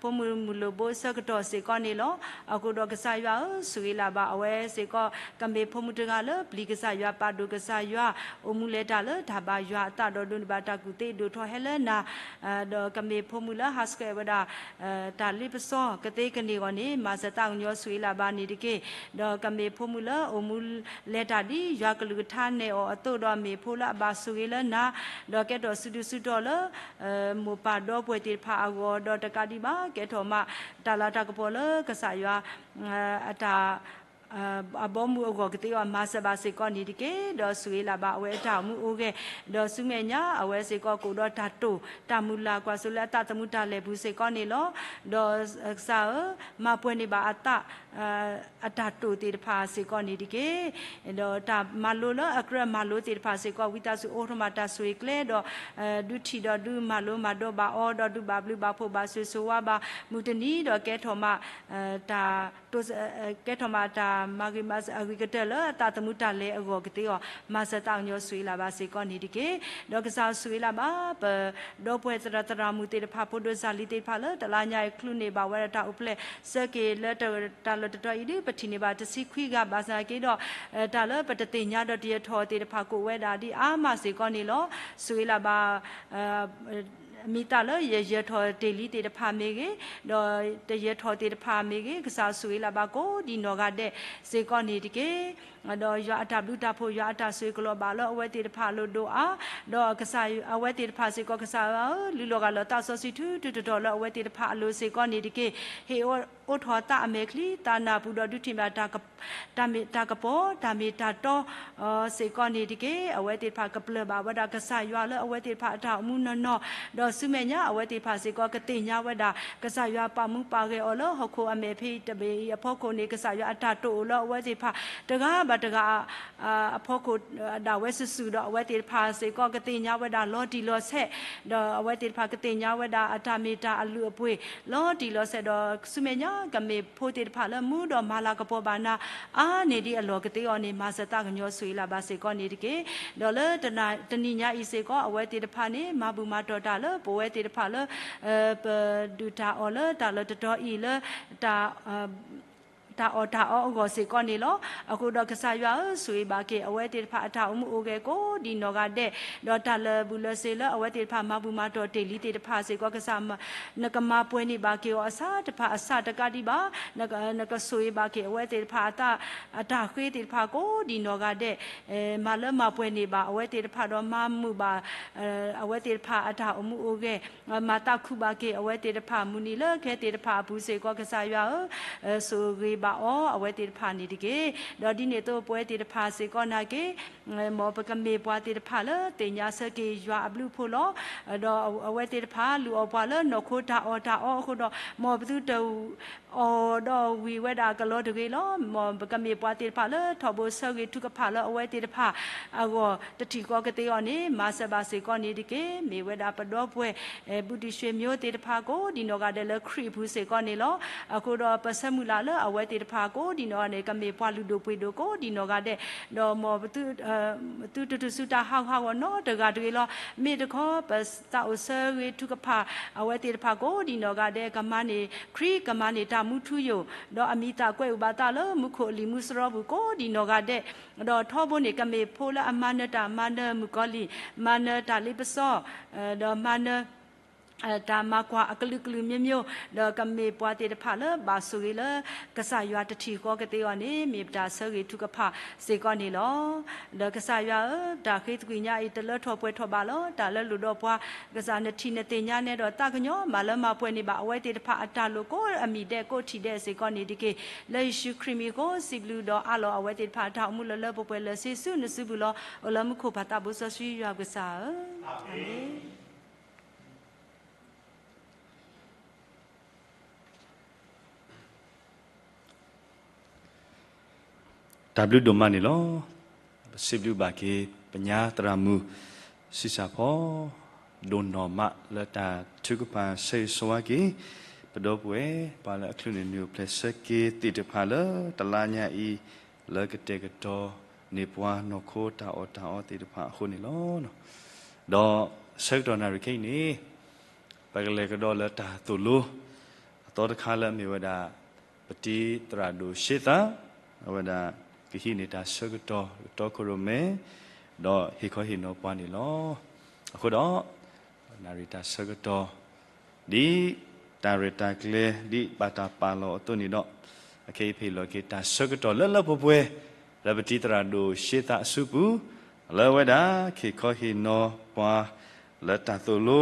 ဖိမုၣ်မုၢ်လိၣ်ဘိဆၢကတီၢ်စ့ၢ်ကီးန့ၣ်လီၤ. အဃိဒီးကစၢ်ယွၤဧၢ ဆိၣ်ဂ့ၤလၢ်ဘၣ်အဝဲစ့ၢ်ကီး ကမ့ၢ်ဖိမုၣ်တဂၤလၢပျံၤကစၢ်ယွၤ ပာ်ဒိၣ်ကစၢ်ယွၤ အိၣ်မူလဲၤတၢ်လၢတၢ်ဘၣ်ယွၤအသးဒီးဒိးန့ၢ်ဘၣ်တၢ်ကူၣ်သ့ဒိၣ်ထီၣ်ဟဲလၢနၤ ဒီးကမ့ၢ်ဖိမုၣ်လၢဟးဆှဲးဝဲဒၣ် တၢ်လ့ပစီကသ့ကန့ၢ်အဂီၢ်န့ၣ် မၤစၢၤသးကညီၤဆိၣ်ဂ့ၤလၢ်ဘၣ်န့ၣ်တက့ၢ်. ဒီးကမ့ၢ်ဖိမုၣ်လၢအိၣ်မူလဲၤတၢ်ဒ်ယွၤကလုၢ်ကထါနဲၣ်အီၤအသိးဒီး မ့ၢ်ဖိလၢအဘၣ်ဆိၣ်ဂ့ၤလၢနၤ ဒီးကဲထီၣ်စုဒုစုတီၤလၢ မိၢ်ပၢ်ဒီပုၢ်ဝဲၢ်သ့ၣ်တဖၣ်အဂီၢ် ဒီးတကးဒံးဘၣ် ကဲထီၣ်မး တၢ်လၤတၢ်ကပီၤလၢကစၢ်ယွၤ အတၢ် အဘီမုၢ်အဂီၢ်ကသ့အီၤ မၤစၢၤဘၣ်စ့ၢ်ကီးန့ၣ်တက့ၢ်. ဒီးဆိၣ်ဂ့ၤလၢ်ဘၣ်အဝဲအတၢ်အိၣ်မူအိၣ်ဂဲၤ, ဒီးဆူမဲာ်ညါ အဝဲစ့ၢ်ကီးကအိၣ်ဒီးတၢ်တိာ် တၢ်မုၢ်လၢ်ကွၢ်စိလၢအသးသမူတၢ်လဲၤပူၤစ့ၢ်ကီးန့ၣ်လီၤ. ဒီးကစၢ်ဧၢ, မၤပှဲၤန့ၢ်ဘၣ်အသး အတၢ်တိာ်သ့ၣ်တဖၣ်စ့ၢ်ကီးန့ၣ်တက့ၢ်. ဒီးတၢ်မၤလိလၢအကြၢးမၤလိသ့ၣ်တဖၣ်စ့ၢ်ကီး ဝံသးစူၤအိးထီၣ်မးတၢ်ဆိၣ်ဂ့ၤကျဲဒီး ဒုးထံၣ်ဒီးဒုးမၤလိမၤဒိးဘၣ်အီၤ ဒီးဒုးဘၣ်ဘျုးဘၣ်ဖှိၣ်ဘၣ်ဆိၣ်ဂ့ၤဆိၣ်ဝါဘၣ်မုၢ်တနံၤ ဒီးကဲထီၣ်မး တၢ် ကဲထီၣ်မးတၢ်မၤဂ့ၤမၤစၢၤအဂ့ၤကတၢၢ်လၢအသးသမူတၢ်လဲၤအဂီၢ်ကသ့အီၤ မၤစၢၤသးကညီၤဆိၣ်ဂ့ၤလၢ်ဘၣ်စ့ၢ်ကီးန့ၣ်တက့ၢ်. ဒီးကစၢ်ဆိၣ်ဂ့ၤလၢ်ဘၣ် ပဒီပုၢ်ဝဲၢ်သရၣ်သရၣ်မုၣ်သ့ၣ်တဖၣ် ဖိဒိၣ်စၢ်လံၤသ့ၣ်တဖၣ်လၢတလါညါအံၤ ချုးန့ၢ်ဘၣ်ဝဲဒၣ်တၢ်အိၣ်ဖျဲၣ်ဆၢက့ၤလၢတၢ်လၢတတီၤအံၤဒ် ပထံၣ်န့ၢ်ဘၣ်တဆံခွံဂၤ ဘၣ်ဆၣ်က့ဒီး တၢ်လၢပတသ့ၣ်ညါဒီးတယၢၤထီၣ်သ့ၣ်တဖၣ်ကအိၣ်ဝဲဒၣ်ဒ်အါမးစ့ၢ်ကီးန့ၣ်လီၤ. ဆိၣ်ဂ့ၤလၢ်ဘၣ် မ့ၢ်သးလၢယယၢၤထီၣ်တ့ၢ်လံသ့ၣ်တဖၣ်မ့ၢ်ဂ့ၤ, ဒီးတယၢၤထီၣ်သ့ၣ်တဖၣ်မ့ၢ်ဂ့ၤ, ကစၢ်ဆိၣ်ဂ့ၤလၢ်ဘၣ်ကိးဒံနီၢ်ဂၤဒဲးစ့ၢ်ကီးန့ၣ်တက့ၢ်. ဒီးယွၤအတၢ်ဘျုးတၢ်ဖှိၣ် ယွၤအတၢ်ဆိၣ်ဂ့ၤကလီၤဘၣ်လၢအဝဲသ့ၣ်တဖၣ်အလိၤဒိၣ်အါ, ဒီးကစၢ်အဝဲသ့ၣ်တဖၣ်စ့ၢ်ကီး ကစၢ်ဧၢ, လုၢ်လီၤဂာ်လီၤသးစီဆှံထူထူတီၤတီၤလၢအဝဲသ့ၣ်တဖၣ်အလိၤစ့ၢ်ကီးန့ၣ်တက့ၢ်. ဟ့ၣ် အိးထီၣ်သးအမဲာ်ချံသးနၢ်ပူၤဒီးဒုးထံၣ်ဘၣ် တၢ်မ့ၢ်တၢ်ကပီၤ တၢ်မ့ၢ်တၢ်တီ စ့ၢ်ကီးန့ၣ်တက့ၢ်. အဝဲသ့ၣ်တဖၣ်ကပျၢ်ဘၣ်ဝဲဒၣ်ကစၢ်ယွၤလၢအဝဲသ့ၣ်တဖၣ်အတၢ်အိၣ်မူနီၢ်နီၢ်, ဒီးဆူမဲာ်ညါအဝဲသ့ၣ်တဖၣ်စ့ၢ်ကီးကသ့ၣ်ညါဝဲဒၣ် ကစၢ်ယွၤပာ်မူပာ်ဂဲၤအီၤလၢဟီၣ်ခိၣ်အမဲာ်ဖဲအံၤတဘ့ၣ်အံၤအဖီခိၣ်န့ၣ် ကစၢ်ယွၤအတၢ်တိာ်အိၣ်လၢအဝဲသ့ၣ်တဖၣ် တဂၤဘၣ်တဂၤ အဖီခိၣ်ဒၣ်ဝဲစုာ်စုာ်ဒီး အဝဲသ့ၣ်တဖၣ်စ့ၢ်ကီးကသ့ၣ်ညါဝဲဒၣ်လီၤတံၢ်လီၤဆဲး, ဒီးအဝဲသ့ၣ်တဖၣ်ကသ့ၣ်ညါဝဲဒၣ်အတၢ်မ့ၢ်တၢ်အလုၢ်အပှ့ၤ လီၤတံၢ်လီၤဆဲးဒီး ဆူမဲာ်ညါကမ့ၢ်ဖိသ့ၣ်တဖၣ်လၢမူဒီးမၤလၤကပီၤဘၣ်နၤ အါန့ၢ်ဒံးအလီၢ်ကသ့အီၤန့ၣ် မၤစၢၤသးကညီၤဆိၣ်ဂ့ၤလၢ်ဘၣ်စ့ၢ်ကီးန့ၣ်တက့ၢ်. ဒီးလၢတနံၤညါအံၤစ့ၢ်ကီး အဝဲသ့ၣ်တဖၣ်န့ၣ် မၤဘူၣ်မၤတီၢ်တၢ်လၢပဝဲသ့ၣ်တဖၣ်လၢ ပဒုၣ်တၢ်အီၣ်လၢတၢ်လၢတတီၤအံၤလၢ တၢ်အီၣ်တၢ်အီအဂီၢ်စ့ၢ်ကီးန့ၣ်လီၤ. အဃိဒီးကစၢ်ယွၤဧၢ, ဆိၣ်ဂ့ၤဘၣ်က့ၤအဝဲသ့ၣ်တဖၣ်အတၢ်အိၣ်မူအိၣ်ဂဲၤကိးဒံးနီၢ်ဂၤဒဲး, ဒီးတၢ်လၢာ်ဘူၣ်လၢာ်စ့ၤလၢအဝဲသ့ၣ်တဖၣ်မၤဘူၣ်မၤတီၢ်တ့ၢ်လံသ့ၣ်တဖၣ်စ့ၢ်ကီး ကစၢ် နကမၤပှဲၤန့ၢ်ဘၣ်က့ၤအီၤအစးတဖၣ်အစးတကးဒံးဘၣ်, နကဆိၣ်ဂ့ၤဘၣ်က့ၤအဝဲသ့ၣ်တဖၣ်အတၢ် အတၢ်ဃ့သ့ၣ်တဖၣ်ကိးဒံးနီၢ်ဂၤဒဲး, မၤလၢမၤပှဲၤန့ၢ်ဘၣ်အဝဲသ့ၣ်တဖၣ်ဒီးမၤမုာ်ဘၣ် အဝဲသ့ၣ်တဖၣ်အတၢ်အိၣ်မူအိၣ်ဂဲၤ, မၤသးခုဘၣ်က့ၤအဝဲသ့ၣ်တဖၣ်မုၢ်နံၤလၢခဲသ့ၣ်တဖၣ်အပူၤစ့ၢ်ကီး ကစၢ်ယွၤဧၢ, ဆိၣ်ဂ့ၤဘၣ်အီၤအဝဲသ့ၣ်တဖၣ်န့ၣ်တက့ၢ်. ဒီးဒ်န့ၣ်အသိးပဝဲသ့ၣ်တဖၣ်စ့ၢ်ကီးနာ်က့ မ်ပကမ့ၢ်ပှၤသ့ၣ်တဖၣ်လၢသ့ၣ်ညါဆၢက့ၤယွၤအဘျုးအဖှိၣ်လီၤ. ဒီးအဝဲသ့ၣ်တဖၣ်လူၤအီၣ်ပှၤလၢနီၢ်ခိတၢ်အီၣ်တၢ်အီအဃိဒီး မ်ပသုတ အီၣ်ဒီးဝံၤဝဲဒၣ်ကလီတဂ့ၤလီၤ. မ်ပကမ့ၢ်ပှၤသ့ၣ်တဖၣ်လၢထီဘိဆၢဂ့ၤထုကဖၣ်လၢအဝဲသ့ၣ်တဖၣ်အဂီၢ် တထံၣ်ဃီကသ့အီၤန့ၣ် မၤစၢၤဘၣ်စ့ၢ်ကီးန့ၣ်တက့ၢ်. မ့ၢ်ဝဲဒၣ်ပဒီပုၢ်ဝဲၢ် ဘူးတံၢ်ရွှ့ၣ်မိသ့ၣ်တဖၣ်ကိးဒံးနီၢ်ဂၤဒဲးလၢခရံာ်အပူၤစ့ၢ်ကီးန့ၣ်လီၤ. အဃိဒီးပဆၢမုၢ်လၢ်လၢအဝဲသ့ၣ်တဖၣ်ကိးဒံးနီၢ်ဂၤန့ၣ် ကမ့ၢ်ပှၤလုၢ်ဒိၣ်ပှ့ၤဒိၣ်ကိးဒံးနီၢ်ဂၤဒဲး, ဒီးမ်ပသုတတုၤဆူတၢ်ဟးဂူာ်ဟးဂီၤနီတဂၤတဂ့ၤလီၤ. မ့ၢ်တခီ ပသးအိၣ်ဆၢဂ့ၤထုကဖၣ် အဝဲသ့ၣ်တဖၣ်ကိးဒံးနီၢ်ဂၤဒဲး ကမၤန့ၢ်ခရံာ် ကမၤန့ၢ်တၢ်မူထူယိာ်, ဒီးအမံၤသးကွဲးအိၣ်ဘၣ်သးလၢမူခိၣ်အလံာ်မူစရီပူၤကိးဒံးနီၢ်ဂၤဒဲး, ဒီးထီဘိန့ၣ် ကမ့ၢ်ဖိလၢအမၤနၢၤတၢ်မၤနၢၤမုၣ်ကီၤလံၢ်, မၤနၢၤတၢ်လ့ပစီ, ဒီးမၤနၢၤ တၢ်မၤကွၢ်အကလုာ်ကလုာ်မျိုးမျိုး, ဒီးကမ့ၢ်ပှၤသ့ၣ်တဖၣ်လၢဘၣ်ဆိၣ်ဂ့ၤလၢ ကစၢ်ယွၤတထံၣ်ဃီကသ့အီၤန့ၣ် မ့ၢ်ပတၢ်ဆၢဂ့ၤထုကဖၣ်စ့ၢ်ကီးန့ၣ်လီၤ. ဒီးကစၢ်ယွၤဧၢ, တၢ်ဃ့သကွံာ်ညါအံၤ တလၢထီၣ်ပှဲၤထီၣ်ဘၣ်လီၤ. တၢ်လၢလိၣ်ဒီးပှၤ ကစၢ်နထံၣ်နသ့ၣ်ညါနဲဒီးသးကညီၤ မၤလၢမၤပှဲၤန့ၢ်ဘၣ် အဝဲသ့ၣ်တဖၣ်အတၢ်လိၣ်ကိးအမံၤဒဲးကိးထံၣ်ဒဲးစ့ၢ်ကီးန့ၣ်တက့ၢ်. လၢယ့ၣ်ၡူးခရံာ်မံၤအဃိ စံးဘျုးဒီးအးလီၤအဝဲသ့ၣ်တဖၣ်အတၢ်အိၣ်မူလၢလၢပှဲၤပှဲၤလၢာ်ဆ့ဆူနစုပူၤလီၤ. အိၣ်လၢမူခိၣ်ဖးသးဘိစီဆှံယွၤပကစၢ်ဧၢ, အၤမ့ၣ်. တၢ်ဘျုးဒိၣ်မးန့ၣ်လီၤ. ပစံးဘျုးဘၣ်က့ၤ ပညါသရၣ်မုၣ် ဆံးစၢ်ဖီ ဒိၣ်နီၢ်မးလၢတၢ်ထုကဖၣ်ဆၢဂ့ၤဆၢဝါက့ၤ ပဒီပုၢ်ဝဲၢ် ပှၤလၢအချုးန့ၢ်နုာ်အိၣ်ဖျဲၣ်ဆၢက့ၤသ့ၣ်တဖၣ်လၢတလါညါအံၤ လၢကတဲာ်ကတီၤန့ၢ်ပှၤနီၢ်ခိတၢ်အီၣ်တၢ်အီသ့ၣ်တဖၣ်အဃိန့ၣ်လီၤ. ဒီးဆၢကတီၢ်နၣ်ရံၣ်ခဲအံၤန့ၣ် ပကလဲၤကဒီးလၢတၢ်သိၣ်လိ အသီတခါလၢအမ့ၢ်ဝဲဒၣ် ပတံၤသရၣ်ဒိၣ်ရှ့သး အဝဲဒၣ်ကဟံးန့ၢ်တၢ်ဆၢကတီၢ် ကတီခိၣ်ရိၣ်မဲ ဒီးဟ့ၣ်ခီဟ့ၣ်နီၤပှၤန့ၣ်လီၤ. အဃိဒီး နၣ်ရံၣ်တၢ်ဆၢကတီၢ် ဒ်တၢ်ရဲၣ်တၢ်ကျဲၤ ဒ်ဘၣ်တၢ်ပာ်လီၤအသိးန့ၣ်ဒီး အခဲအံၤပဟ့ၣ်လီၤက့ၤတၢ်ဆၢကတီၢ်လၢလၢပှဲၤပှဲၤ လၢပတံၤသရၣ်ဒိၣ်ရှ့သးအစုပူၤ လၢအဝဲဒၣ်ကဟ့ၣ်ခီဟ့ၣ်နီၤပှၤ လၢတၢ်သိၣ်လိ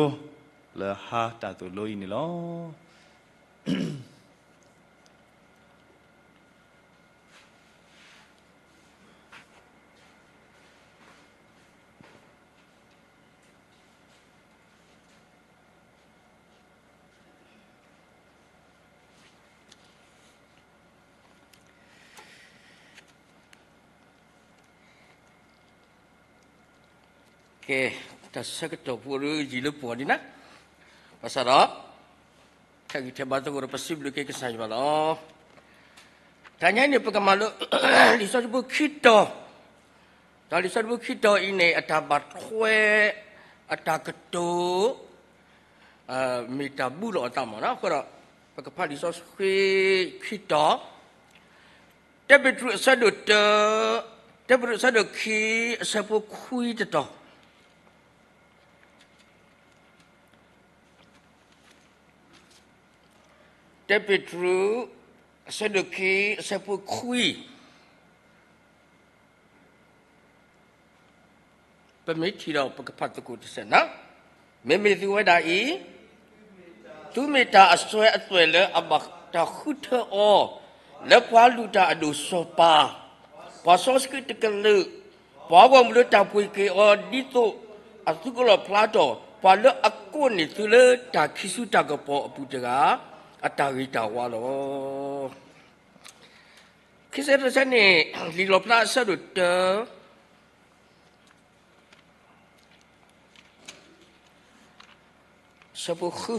လၢဟါတၢ်သိၣ်လိအံၤန့ၣ်လီၤ. ကဲ, တၢ်ဆၢကတီၢ်ဖိ ယံာ်လၢပဂီၢ်ဒံးနၤ, ဘၣ်ဆၣ်ဒီး ထဲးဂံၢ်ထဲးဘါသကိးဒီး ပစံးဘျုးက့ၤကစၢ်ယွၤလီၤ. တနံၤအံၤန့ၣ် ပကမၤလိ လံာ်စီဆှံဖိခံတီၤ, တၢ်လံာ်စီဆှံဖိခံတီၤအံၤန့ၣ် အတၢ်ဘၣ်ထွဲ အတၢ်ကတိၤ မ့ၢ်တၢ်ဘူၣ်လီၤအသးမးနီၤ. အဃိဒီး ပကဖးလံာ်စီဆှံခံတီၤ, တၢပ့းတရူးအဆၢဒိၣ်တၢ, တၢပ့းတရူးအဆၢဒိၣ်ခံ အဆၢဖိခွံတတီၤ. တၢပ့းတရူး အဆၢဒိၣ်ခံ အဆၢဖိခွံ, ပမ့ၢ်ထံၣ်ဒီး ပကဖးသကိးတစဲးနီၤ. မ့မ့ၢ်သုဝဲဒၣ်အံၤ, သုမ့ၢ်တၢ်အစွဲအသွဲၣ်လၢအဘၣ် တၢ်ဃုထၢအီၤ လၢပှၤလုၢ်တၢ်အဒိၣ်စီၤပၤ, ပှၤစီဆှံတကလုာ်, ပှၤဂီၢ်မုၢ်လၢတၢ်ပှ့ၤက့ၤအီၤ ဒ်သိးအသုးကလီၣ်ဖျါထီၣ် ပှၤလၢအကိးန့ၢ်သုလၢတၢ်ခံးဆူတၢ်ကပီၤအပူၤတဂၤ အတၢ်ဂ့ၤတၢ်ဝါလီၤ. ခံဆဲတဆဲန့ၣ် လံာ်လီၣ်ဖျါအဆၢဒိၣ်တၢ အဆၢဖိဃု,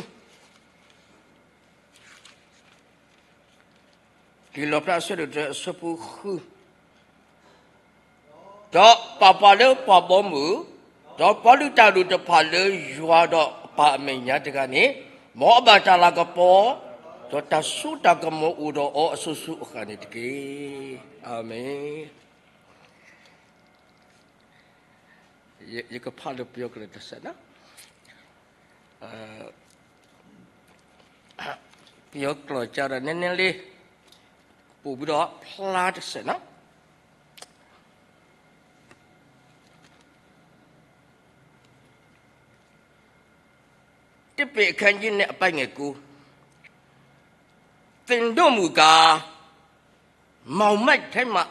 လံာ်လီၣ်ဖျါအဆၢဒိၣ်တၢ အဆၢဖိဃု, ဒီးပာ်ပှၤလၢပှၤဘီမုၢ်, ဒီးပှၤလုၢ်တၢ်ဒိၣ်တဖၣ်လၢယွၤဒီးပၢ်အမဲာ်ညါတဂၤန့ၣ်, မ်အဘၣ်တၢ်လၤကပီၤ, ဒီးတၢ်စိတၢ်ကမီၤအိၣ်ဒီးအီၤအစိၤစိၤအဃၣ်န့ၣ်တက့ၢ်. အၤမ့ၣ်. ယကဖးလၢပယီၤကျိာ်တစဲးနီၤ, ပယီၤကျိာ်ကဒီးနဲနဲလံ, ကပိာ်ဘုဒီးဖျါတစဲးနီၤ. တစ်ပေအခန်းကြီးနှစ် အပိုင်းငယ်ကိုး, သင်တို့မူကား မှောင်မိုက်ထဲမှာ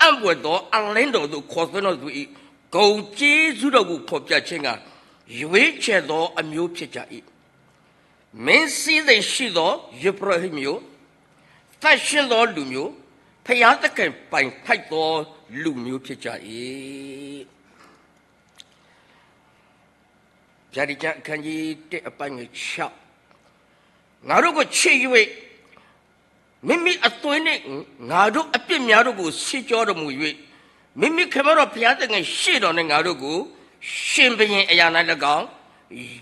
အံ့ဘွယ်သော အလင်းတော်သို့ ခေါ်သွင်းတော်သူ၏ ဂုဏ်ကျေးဇူးတော်ကို ဖော်ပြခြင်းငှာ ရွေးချယ်သော အမျိုးဖြစ်ကြ၏. မင်းစည်းစိမ်ရှိသော ယုပ်ရဟတ်မျိုး, သန့်ရှင်းသော လူမျိုး, ဘုရားသခင်ပိုင်ထိုက်သော လူမျိုးဖြစ်ကြ၏. ဗျာဒိတ်ကျမ်း အခန်းကြီးတစ် အပိုင်းငယ်ခြောက်, ငါတို့ကိုချစ်၍ မိမိအသွေးနှင့် ငါတို့အပြစ်များတို့ကို ဆေးကြောတော်မူ၍ မိမိခရစ်တော်ဘုရားသခင်ရှေ့တော်၌ ငါတို့ကို ရှင်ဘုရင်အရာ၌၎င်း,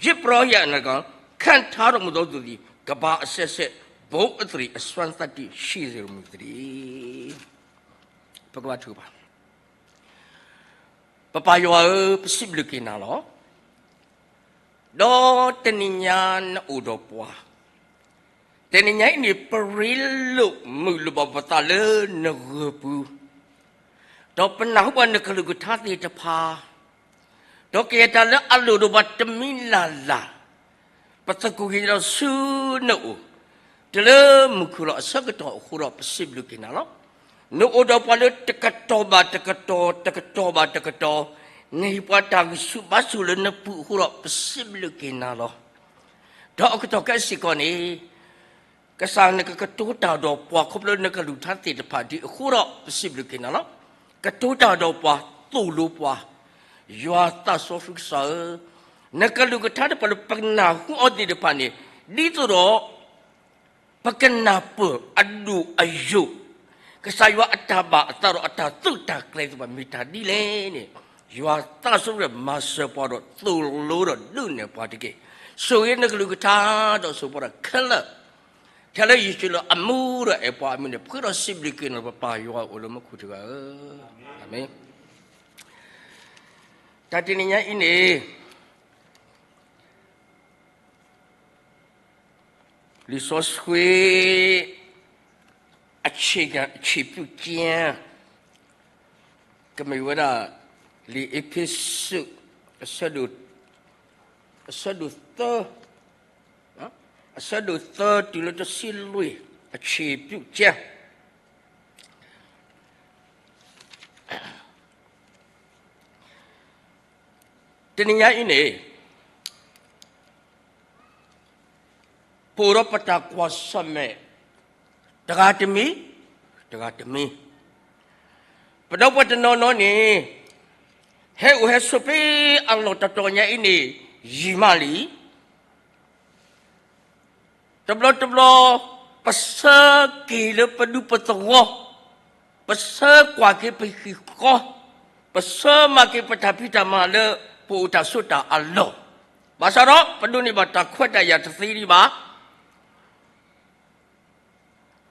ယဇ်ပုရောဟိတ်အရာ၌၎င်း ခန့်ထားတော်မူသောသူသည် ကမ္ဘာအဆက်ဆက် ဘုန်းအသရေအစွမ်းသတ္တိရှိစေတော်မူသတည်း. ပကဘါထုကဖၣ်. ပပၢ်ယွၤဧၢ, ပစံးဘျုးက့ၤနၤလီၤ. ဒီးတနံၤညါနအိၣ်ဒီးပှၤ, တနံၤညါအံၤန့ၣ် ပရ့လိာ်မုာ်လိာ်ဘၣ်ပသးလၢနဂၢၢ်ပူၤ, ဒီးပနၢ်ဟူဘၣ်နကလုၢ်ကထါသ့ၣ်တဖၣ်, ဒီးကယဲၢ်တၢ်လၢအလိၣ်ဒိၣ်ဘၣ်တမံၤလၢ်လၢ် ပသကိးက့ၤဒီးဆူနအိၣ်, တုၤလၢမုၢ်ခုၣ်လီၤအဆၢကတီၢ်အဃိဒီး ပစံးဘျုးက့ၤနၤလီၤ. နအိၣ်ဒီးပှၤလၢတကတီၢ်ဘၣ်တကတီၢ်, တကတီၢ်ဘၣ်တကတီၢ်, နဟ့ၣ်ပှၤတၢ်ဂံၢ်ဆူၣ်ဘါဆူၣ်လၢနပူၤအဃိဒီး ပစံးဘျုးက့ၤနၤလီၤ. ဒီးအကတီၢ်ခဲအံၤစ့ၢ်ကီးန့ၣ် ကစၢ်နကကတိၤတၢ်ဒီးပှၤခီဖျိနကလုၢ်ကထါသ့ၣ်တဖၣ်ဒ်အဃိဒီး ပစံးဘျုးက့ၤနၤလီၤ. ကတိၤတၢ်ဒီးပှၤ, သိၣ်လိပှၤ, ယွၤသးစီဆှံကစၢ်ဧၢ, နကလုၢ်ကထါတဖၣ်လၢပနၢ်ဟူအီၤသ့ၣ်တဖၣ်န့ၣ် ဒ်သိးဒီး ပကနၢ်ပၢၢ်အဒိၣ်အယိာ်, ကစၢ်ယွၤအတၢ်ဘၣ်အသးဒီးအတၢ်သုးတၢ်ကျဲၤသ့ၣ်တဖၣ် မ့ၢ်တၢ်ဒ်လဲၣ်န့ၣ်, ယွၤသးစီဆှံမၤစၢၤပှၤဒီး သိၣ်လိဒီးဒုးနဲၣ်ပှၤတက့ၢ်. ဆိၣ်ဂ့ၤနကလုၢ်ကထါဒီးဆိၣ်ပှၤဒီးခဲလၢာ်, ထဲလၢယ့ၣ်ၡူးလၢအမူဒီးအဲၣ်ပှၤအမံၤန့ၣ် ပဃ့ဒီးစံးဘျုးက့ၤနၤ ပပၢ်ယွၤအိၣ်လၢမူခိၣ်တဂၤဧၢ, အၤမ့ၣ်. တၢ်တနံၤညါအံၤန့ၣ် လံာ်စီဆှံ အခြေခံ အခြေပြုကျမ်း ကမ့ၢ်ဝဲဒၣ် လံာ်အ့းဖ့းစူး အဆၢဒိၣ်, အဆၢဒိၣ်သၢ, အဆၢဒိၣ်သၢတုၤလၢတဆံလွံၢ် အခြေပြုကျမ်း တနံၤညါအံၤန့ၣ် ပအိၣ်ဒီးပတၢ်ကွၢ်ဆၢၣ်မဲာ် တဂၤတမံၤ, တဂၤတမံၤ, ပဒီပုၢ်ဝဲၢ်တနီၤနီၤန့ၣ် ဟဲအိၣ်ဟဲဆိးဖဲအလီၢ်တတီၤညါအံၤန့ၣ် ယံာ်မးလံ. တဘျီတဘျီ ပဆၢက့ၤလၢပဒူပသဝီ, ပဆၢကွၢ်က့ၤပဟံၣ်ဃီ, ပဆၢမၤက့ၤပတၢ်ဖံးတၢ်မၤလၢ ပအိၣ်တၢ်ဆိးတၢ်အလီၢ်, ဘၣ်ဆၣ်ဒီး ပဒိးန့ၢ်ဘၣ်တၢ်ခွဲးတၢ်ယာ်တသ့ဒံးဘၣ်.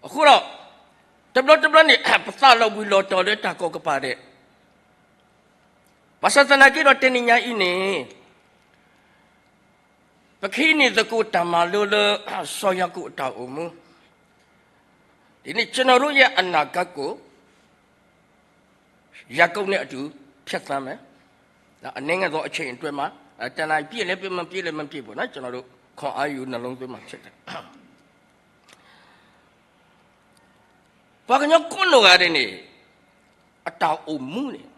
အဃိဒီး တဘျီတဘျီန့ၣ် ပသးလီၤဘှံးလီၤတီၤလၢတၢ်ကီကပၤဒဲး, ဘၣ်ဆၣ်သနာ်က့ဒီး တနံၤညါအံၤန့ၣ် ပကဟံးန့ၢ်သကိးတၢ်မၤလိလၢ စီၤယၤကိာ်အတၢ်အိၣ်မူ, ဒီးန့ၣ် ကျွန်တော်တို့ရဲ့ အနာဂတ်ကို ယာကုပ်နဲ့ အတူ ဖြတ်သန်းမယ်. အနည်းငယ်သော အချိန်အတွင်းမှာ တနာရီပြည့်လည်း မပြည့်လည်း မပြည့်ပေါ့နော်, ကျွန်တော်တို့ ခွန်အားယူနှလုံးသွင်းမှာ ဖြစ်တယ်. ပှၤကညီကိးနီၢ်ဂၤဒဲးန့ၣ် အတၢ်အိၣ်မူန့ၣ်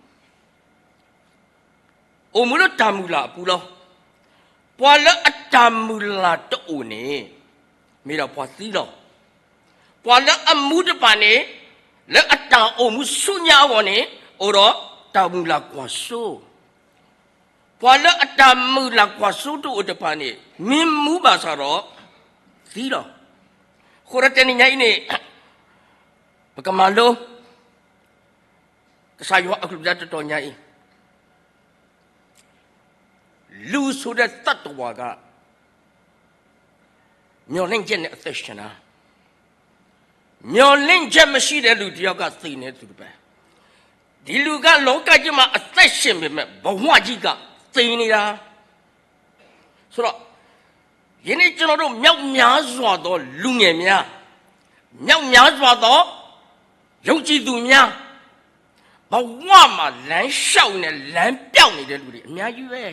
အိၣ်မူလၢတၢ်မုၢ်လၢ်အပူၤလီၤ. ပှၤလၢအတၢ်မုၢ်လၢ်တအိၣ်န့ၣ် မ့ၢ်ဒၣ်ပှၤသံလီၤ. ပှၤလၢအမူတဖၣ်န့ၣ် လၢအတၢ်အိၣ်မူဆူညါအဂီၢ်န့ၣ် အိၣ်ဒီးတၢ်မုၢ်လၢ်ကွၢ်စိ. ပှၤလၢအတၢ်မုၢ်လၢ်ကွၢ်စိတအိၣ်တဖၣ်န့ၣ် မ့ၢ်မူဘၣ်ဆၣ်ဒီး သံလီၤ. အဃိဒီးတနံၤညါအံၤန့ၣ် ပကမၤလိ ကစၢ်ယွၤအကလုၢ်ကထါတတီၤညါအံၤ, လူဆိုတဲ့သတ္တဝါက မျှော်လင့်ချက်နဲ့အသက်ရှင်တာ, မျှော်လင့်ချက်မရှိတဲ့လူတစ်ယောက်ကသေနေသူတစ်ပဲ. ဒီလူကလောကကြီးမှာအသက်ရှင်ပေမဲ့ဘဝကြီးကသေနေတာ. ဆိုတော့ ယနေ့ကျွန်တော်တို့မြောက်များစွာသောလူငယ်များ, မြောက်များစွာသောယုံကြည်သူများ, ဘဝမှာလမ်းလျှောက်နေလမ်းပျောက်နေတဲ့လူတွေအများကြီးပဲ.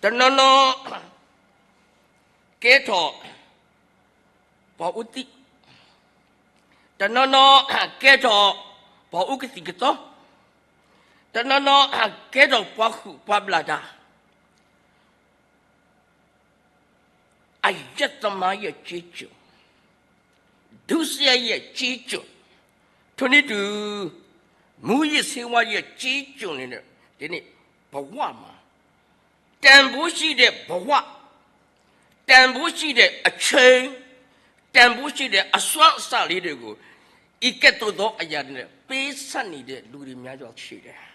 တနီၤနီၤ ကဲထီၣ်ပှၤအိၣ်သံ, တနီၤနီၤ ကဲထီၣ်ပှၤအိၣ်ကသံၣ်ကသီ, တနီၤနီၤ ကဲထီၣ်ပှၤဟုၣ်ပှၤဘျၣ်တၢ်. အရက်သမားရဲ့ကျေးကျွန်, ဒုစရိုက်ရဲ့ကျေးကျွန်, ထိုနည်းတူ မူးယစ်ဆေးဝါးရဲ့ကျေးကျွန်တွေနဲ့ ဒီနေ့ဘဝမှာ တန်ဖိုးရှိတဲ့ဘဝ, တန်ဖိုးရှိတဲ့အချိန်, တန်ဖိုးရှိတဲ့အစွမ်းအစလေးတွေကို ဤကဲ့သို့သောအရာတွေနဲ့ ပေးဆပ်နေတဲ့လူတွေများစွာရှိတယ်.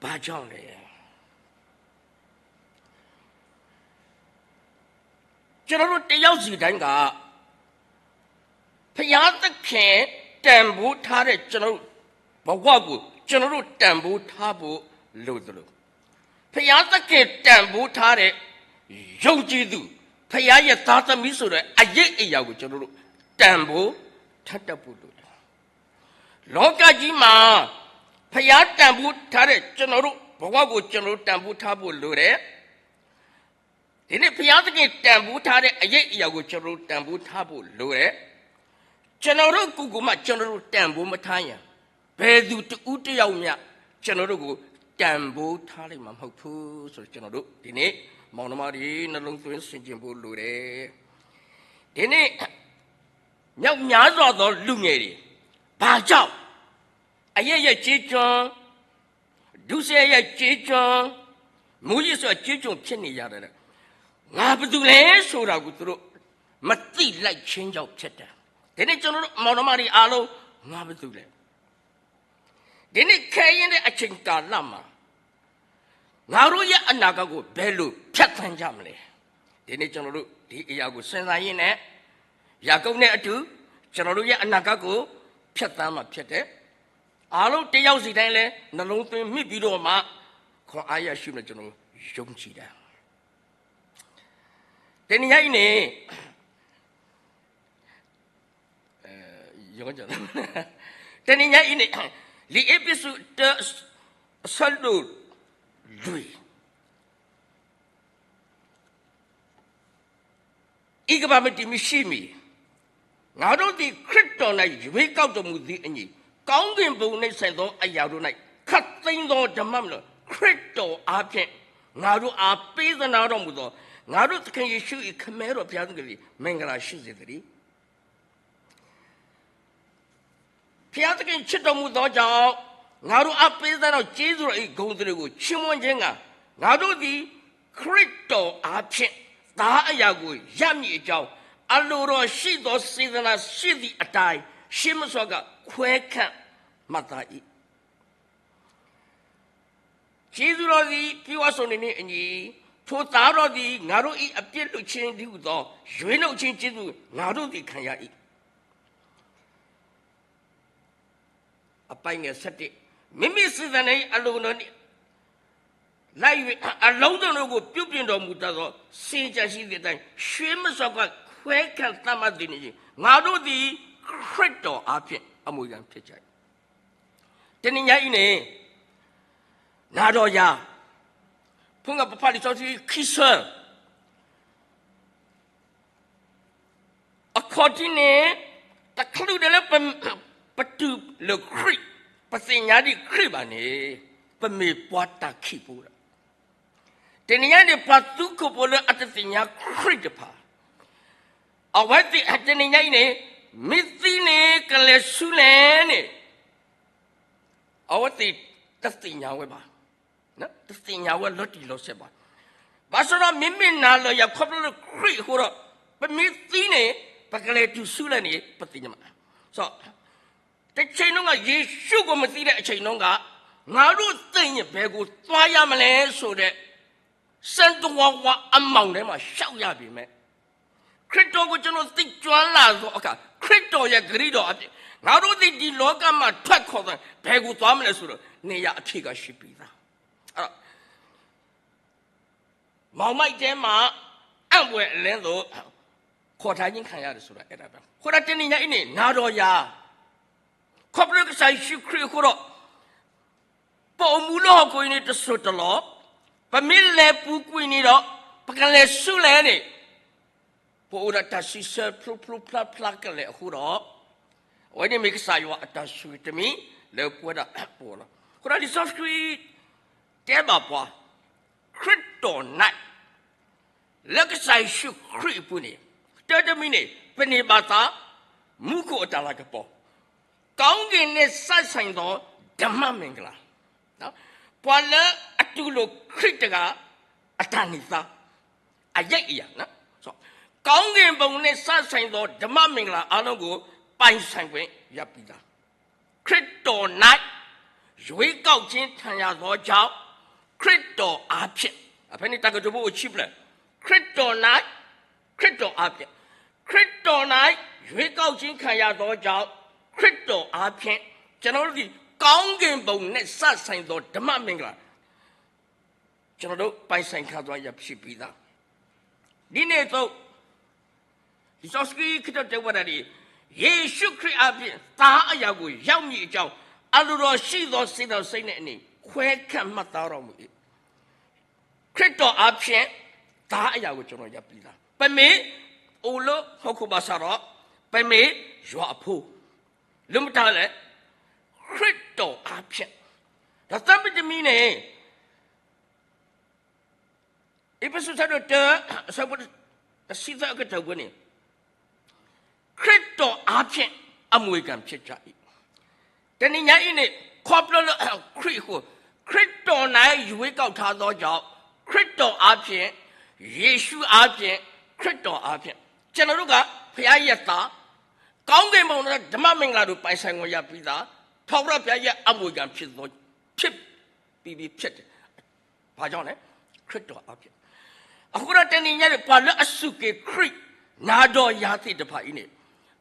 ဘာကြောင့်လဲ? ကျွန်တော်တို့တစ်ယောက်စီတိုင်းက ဘုရားသခင်တန်ဖိုးထားတဲ့ကျွန်တော်တို့ဘဝကို ကျွန်တော်တို့တန်ဖိုးထားဖို့လိုသလို, ဘုရားသခင်တန်ဖိုးထားတဲ့ယုံကြည်သူ, ဘုရားရဲ့သားသမီးဆိုတဲ့အရေးအရာကို ကျွန်တော်တို့တန်ဖိုးထားတတ်ဖို့လိုတယ်. လောကကြီးမှာ ဘုရားတန်ဖိုးထားတဲ့ကျွန်တော်တို့ဘဝကို ကျွန်တော်တို့တန်ဖိုးထားဖို့လိုတယ်. ဒီနေ့ဘုရားသခင်တန်ဖိုးထားတဲ့အရေးအရာကို ကျွန်တော်တို့တန်ဖိုးထားဖို့လိုတယ်. ကျွန်တော်တို့ကိုယ်ကိုယ်မှ ကျွန်တော်တို့တန်ဖိုးမထားရင် ဘယ်သူတစ်ဦးတစ်ယောက်မျှ ကျွန်တော်တို့ကိုတန်ဖိုးထားလိမ့်မှာမဟုတ်ဘူးဆိုတော့ ကျွန်တော်တို့ဒီနေ့ မောင်နှမတွေ နှလုံးသွင်းဆင်ခြင်ဖို့လိုတယ်. ဒီနေ့ မြောက်များစွာသောလူငယ်တွေ ဘာကြောင့် အရက်ရက်ကျေးကျွန်, ဒုစရိုက်ရဲ့ကျေးကျွန်, မူးယစ်ဆိုတဲ့ကျေးကျွန်ဖြစ်နေရတယ်လဲ. ငါဘယ်သူလဲဆိုတာကို သူတို့မသိလိုက်ခြင်းကြောင့်ဖြစ်တယ်. ဒီနေ့ကျွန်တော်တို့မောင်နှမတွေအားလုံး ငါဘယ်သူလဲ. ဒီနေ့ခဲယဉ်းတဲ့အချိန်ကာလမှာ ငါတို့ရဲ့အနာဂတ်ကို ဘယ်လိုဖြတ်သန်းကြမလဲ. ဒီနေ့ကျွန်တော်တို့ဒီအရာကိုစဉ်းစားရင်းနဲ့ ယာကုပ်နဲ့အတူ ကျွန်တော်တို့ရဲ့အနာဂတ်ကို ဖြတ်သန်းမှာဖြစ်တယ်. အားလုံးတစ်ယောက်စီတိုင်းလည်း နှလုံးသွင်းမိပြီးတော့မှ ခွန်အားရရှိမယ်လို့ ကျွန်တော်ယုံကြည်တယ်. တနည်းအားဖြင့် အဲ, ရောကြတာ, တနည်းအားဖြင့် လံာ်အ့းဖ့းစူး တၢ အဆၢဒိၣ်လွံၢ်, ဤကမ္ဘာမတည်မရှိမှီ ငါတို့သည်ခရစ်တော်၌ရွေးကောက်တော်မူသည်အညီ ကောင်းကင်ဘုံနှင့်ဆိုင်သောအရာတို့၌ခပ်သိမ်းသောဓမ္မမနုၤ ခရစ်တော်အားဖြင့် ငါတို့အားပေးသနားတော်မူသော ငါတို့သခင်ယေရှု၏ခမည်းတော်ဘုရားသခင်သည်မင်္ဂလာရှိစေသတည်း. ဘုရားသခင်ချစ်တော်မူသောကြောင့် ငါတို့အားပေးသနားတော်ကျေးဇူးတော်၏ဂုဏ်အသရေကိုချီးမွမ်းခြင်းငှာ ငါတို့သည်ခရစ်တော်အားဖြင့်သားအရာကိုရမည်အကြောင်း အလိုတော်ရှိသောစေတနာရှိသည့်အတိုင်း ရှေးမစောကခွဲခန့်မှတ်သား၏. ကျေးဇူးတော်သည် ပြုအပ်စုံလင်နှင့်အညီ ထိုသားတော်သည် ငါတို့၏အပြစ်လွတ်ခြင်းတည်းဟူသော ရွေးနှုတ်ခြင်းကျေးဇူး ငါတို့သည်ခံရ၏. အပိုင်းငယ်ဆယ့်တစ်, မိမိစေတနာအလိုတော်နှင့် လိုက်၍ အလုံးစုံတို့ကို ပြုပြင်တော်မူတတ်သော စင်ကြယ်ရှိသည့်အတိုင်း ရှေးမစောကခွဲခန့်သတ်မှတ်သည်နှင့် ငါတို့သည် ခရစ်တော်အားဖြင့် အမူအရာဖြစ်ကြ၏. တနံၤညါအံၤန့ၣ် နၤဒီးယၤ ဖုငါပဖးလံာ်စီဆှံခံဆၢ အ ခီၣ်ထံးန့ၣ် တချုးဒၣ်လၢ ပတုၤလၢခရံာ်, ပသ့ၣ်ညါဒံးခရံာ်ဘၣ်န့ၣ်, ပမ့ၢ်ပှၤတၢ်ခံးဖိလီၤ. တနံၤညါန့ၣ် ပှၤသူခိၣ်ဖိလၢအတသ့ၣ်ညါခရံာ်တဖၣ်, အဝဲသ့ၣ်တနံၤညါအံၤန့ၣ် မ့ၢ်သံန့ၣ် ကလဲၤဆူလဲၣ်န့ၣ် အဝဲသ့ၣ်တသ့ၣ်ညါဝဲဘၣ်, တသ့ၣ်ညါဝဲလီၤတံၢ်လီၤဆဲးဘၣ်. ဘၣ်ဆၣ်ဒီးမ့မ့ၢ်နၤလၢယၤခီဖျိလၢခရံာ်အဃိဒီး, ပမ့ၢ်သံန့ၣ် ပကလဲၤတုၤဆူလဲၣ်န့ၣ် ပသ့ၣ်ညါဘၣ်. တဆံးနီၣ်ဂၤ ယ့ၣ်ၡူးကိုမသိတဲ့အချိန်တုန်းက ငါတို့သ့ၣ်ညစ်ဘယ်ကိုသွားရမလဲဆိုတဲ့ စံတဝါဝါအမှောင်ထဲမှာ ရှောက်ရပေမဲ့, ခရစ်တော်ကိုကျွန်တော်သိကြွလာသောအခါ, ခရစ်တော်ရဲ့ဂရီတော်အဖြစ် ငါတို့သည်ဒီလောကမှထွက်ခွာသော ဘယ်ကိုသွားမလဲဆိုတော့ နေရာအဖြေကရှိပြီသား. အဲ့တော့ မှောင်မိုက်ထဲမှာ အံ့ဖွယ်အလဲသို့ ခေါ်ထားခြင်းခံရတယ်ဆိုတာ အဲ့ဒါပဲ. အဃိဒီးတနံၤညါအံၤန့ၣ် နၤဒီးယၤ ခီဖျိကစၢ်ယ့ၣ်ၡူးခရံာ်အဃိဒီး ပအိၣ်မူလၢဟီၣ်ခိၣ်အံၤန့ၣ်တစိၢ်တလီၢ်, ပမ့ၢ်လဲၤပူၤကွံာ်န့ၣ်ဒီး ပကလဲၤဆူလဲၣ်န့ၣ် ပအိၣ်ဒီးတၢ်စံးဆၢဖျိဖျိဖျါဖျါကလဲာ်အဃိဒီး, အဝဲန့ၣ်မ့ၢ်ကစၢ်ယွၤအတၢ်ဆိၣ်ဂ့ၤတမံၤလၢပဝဲဒၣ်ပဂီၢ်လီၤ. အဃိဒီးလံာ်စီဆှံတဲဘၣ်ပှၤ, ခရစ်တော်၌ လၢကစၢ်ယ့ၣ်ၡူးခရံာ်အပူၤန့ၣ်, တၢ်တမံၤန့ၣ် ပန့ၢ်ဘၣ်သး မူခိၣ်အတၢ်လၤကပီၤ, ကောင်းကင်နဲ့စပ်ဆိုင်သော ဓမ္မမင်္ဂလာ, ပှၤလၢအတူၢ်လိာ်ခရံာ်တဂၤ အတၢ်န့ၢ်သါ, အရိပ်အရာ, ကောင်းကင်ဘုံနဲ့စပ်ဆိုင်သော ဓမ္မမင်္ဂလာအားလုံးကို ပိုင်ဆိုင်ခွင့်ရပြီသား. ခရစ်တော်၌ရွေးကောက်ခြင်းခံရသောကြောင့်, ခရစ်တော်အားဖြင့်, အဖဲန့ၣ်တၢ်ကတိၤဖိအိၣ်ခံဖျၢၣ်, ခရစ်တော်၌, ခရစ်တော်အားဖြင့်, ခရစ်တော်၌ရွေးကောက်ခြင်းခံရသောကြောင့်, ခရစ်တော်အားဖြင့် ကျွန်တော်တို့သည် ကောင်းကင်ဘုံနဲ့စပ်ဆိုင်သော ဓမ္မမင်္ဂလာ ကျွန်တော်တို့ ပိုင်ဆိုင်ခံစားရရှိပြီးသား. ဒ်န့ၣ်အသိး, လံာ်စီဆှံခရစ်တော်တဲဝဲဒၣ်န့ၣ်, ယေရှုခရစ်အားဖြင့် သားအရာကို ရောက်မည်အကြောင်း အလိုတော်ရှိသော စေတသိက်နှင့်အညီ ခွဲခန့်မှတ်သားတော်မူ၏. ခရစ်တော်အားဖြင့် သားအရာကို ကျွန်တော် ရောက်ပြီးသား. ပမ့ၢ်အိၣ်လၢဟီၣ်ခိၣ်ဘၣ်ဆၣ်ဒီး, ပမ့ၢ်ယွၤအဖိ, လၢမတၤလဲၣ်, ခရစ်တော်အားဖြင့်. ဒီးသၢမံၤတမံၤန့ၣ် အ့းဖ့းစူး အဆၢဒိၣ်တၢ, အဆၢဖိတဆံသၢအကတၢၢ်ပူၤန့ၣ်, ခရစ်တော်အားဖြင့် အမွေခံဖြစ်ကြ၏. တနံၤညါအံၤန့ၣ် ခီဖျိလၢခရံာ်အဃိ, ခရစ်တော်၌ရွေးကောက်ထားသောကြောင့်, ခရစ်တော်အားဖြင့်, ယေရှုအားဖြင့်, ခရစ်တော်အားဖြင့်, ကျွန်တော်တို့က ဘုရားရဲ့သား, ကောင်းကင်ဘုံနဲ့ ဓမ္မမင်္ဂလာတို့ ပိုင်ဆိုင်ခွင့်ရပြီးသား, ထာဝရဘုရားရဲ့ အမွေခံဖြစ်သော, ဖြစ်ပြီးပြီဖြစ်တယ်. ဘာကြောင့်လဲ? ခရစ်တော်အားဖြင့်. အဃိဒီးတနံၤညါန့ၣ် ပှၤလၢအစူၢ်က့ၤခရံာ် နၤဒီးယၤသ့ၣ်တဖၣ်အံၤန့ၣ်,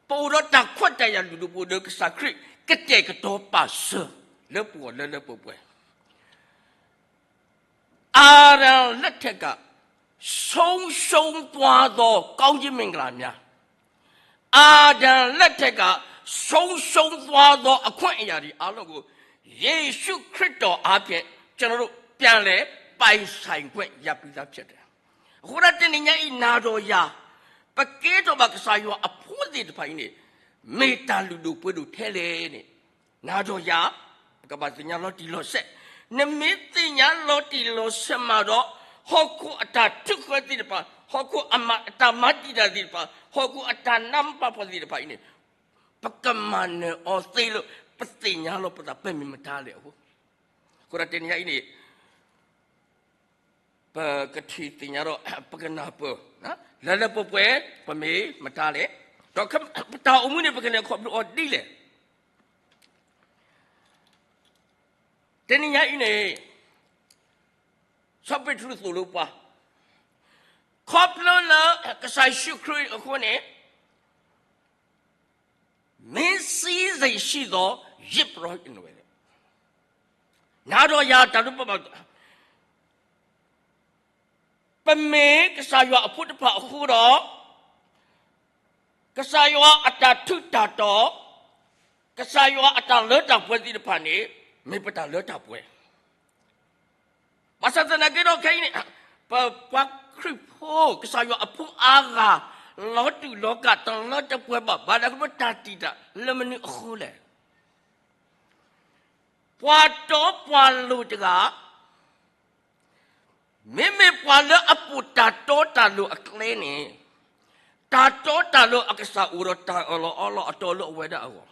ပအိၣ်ဒီးတၢ်ခွဲးတၢ်ယာ်လုၢ်ဒိၣ်ပှ့ၤဒိၣ် ကစၢ်ခရံာ်ကတဲာ်ကတီၤပာ်စၢၤလၢပဂီၢ်လၢလၢပှဲၤပှဲၤ အာဒံလက်ထက်က ဆုံးရှုံးသွားသော ကောင်းကြီးမင်္ဂလာများ, အာဒံလက်ထက်က ဆုံးရှုံးသွားသော အခွင့်အရာတွေအားလုံးကို ယေရှုခရစ်တော်အားဖြင့် ကျွန်တော်တို့ ပြန်လည်ပိုင်ဆိုင်ခွင့်ရပြီးသားဖြစ်တယ်. အဃိဒီးတနံၤညါအံၤ နၤဒီးယၤ ပကဲထီၣ်ဘၣ်ကစၢ်ယွၤအဖိသ့ၣ်တဖၣ်အံၤန့ၣ်, မ့ၢ်တၢ်လုၢ်ဒိၣ်ပှ့ၤဒိၣ်ထဲလဲၣ်န့ၣ်, နၤဒီးယၤ ပကဘၣ်သ့ၣ်ညါလီၤတံၢ်လီၤဆဲး. နမ့ၢ်သ့ၣ်ညါလီၤတံၢ်လီၤဆဲးမးဒီး, ဟီၣ်ခိၣ်အတၢ်ထုးဃၢသ့ၣ်တဖၣ်, ဟီၣ်ခိၣ်အမၤ, အတၢ်မၤတံာ်တာ်သ့ၣ်တဖၣ်, ဟီၣ်ခိၣ်အတၢ်နါပၢ်ဖှီၣ်သ့ၣ်တဖၣ်အံၤန့ၣ်, ပကမၤနၢၤအီၤသ့လၢ ပသ့ၣ်ညါလီၤပသး ပမ့ၢ်မတၤလဲၣ်အဃိ. အဃိဒီးတနံၤညါအံၤန့ၣ် ပကထံၣ်သ့ၣ်ညါဒီး ပကနၢ်ပၢၢ်, လၢလၢပှဲၤပှဲၤ ပမ့ၢ်မတၤလဲၣ်, ဒီးပတၢ်အိၣ်မူန့ၣ် ပကလဲၤခီဖျိအီၤဒ်လဲၣ်. တနံၤညါအံၤန့ၣ် စီၤပ့းတရူးသိၣ်လိပှၤ, ခီဖျိလၢကစၢ်ယ့ၣ်ၡူးခရံာ်အဃိန့ၣ်, မင်းစည်းစိမ်ရှိသော ယဇ်ပုရောဟိတ် နၤဒီးယၤတၢ်ဒိးပဘၣ် ပမ့ၢ်ကစၢ်ယွၤအဖိတဖၣ်အဃိဒီး, ကစၢ်ယွၤအတၢ်ထူးတၢ်တီၤ, ကစၢ်ယွၤအတၢ်လၢတၢ်ပှဲၤသ့ၣ်တဖၣ်န့ၣ် မ့ၢ်ပတၢ်လၢတၢ်ပှဲၤ. ဘၣ်ဆၣ်သနာ်က့ဒီးခဲအံၤန့ၣ်, ပပှၤခရံာ်ဖိ ကစၢ်ယွၤအဖိအါဂၤ လီၤတူာ်လီၤကာ်တလၢတပှဲၤဘၣ်, ဘၣ်ဆၣ်ဒီးတၢ်တံာ်တာ်လၢမနုၤအဃိလဲၣ်. ပှၤတီပှၤလိၤတဂၤ မ့မ့ၢ်ပှၤလၢအပိာ်တၢ်တီတၢ်လိၤအကျဲန့ၣ်, တၢ်တီတၢ်လိၤအကစၢ်အိၣ်ဒီးတၢ်အၢၣ်လီၤအီလီၤအတီအလိၤအဝဲဒၣ်အဂီၢ်,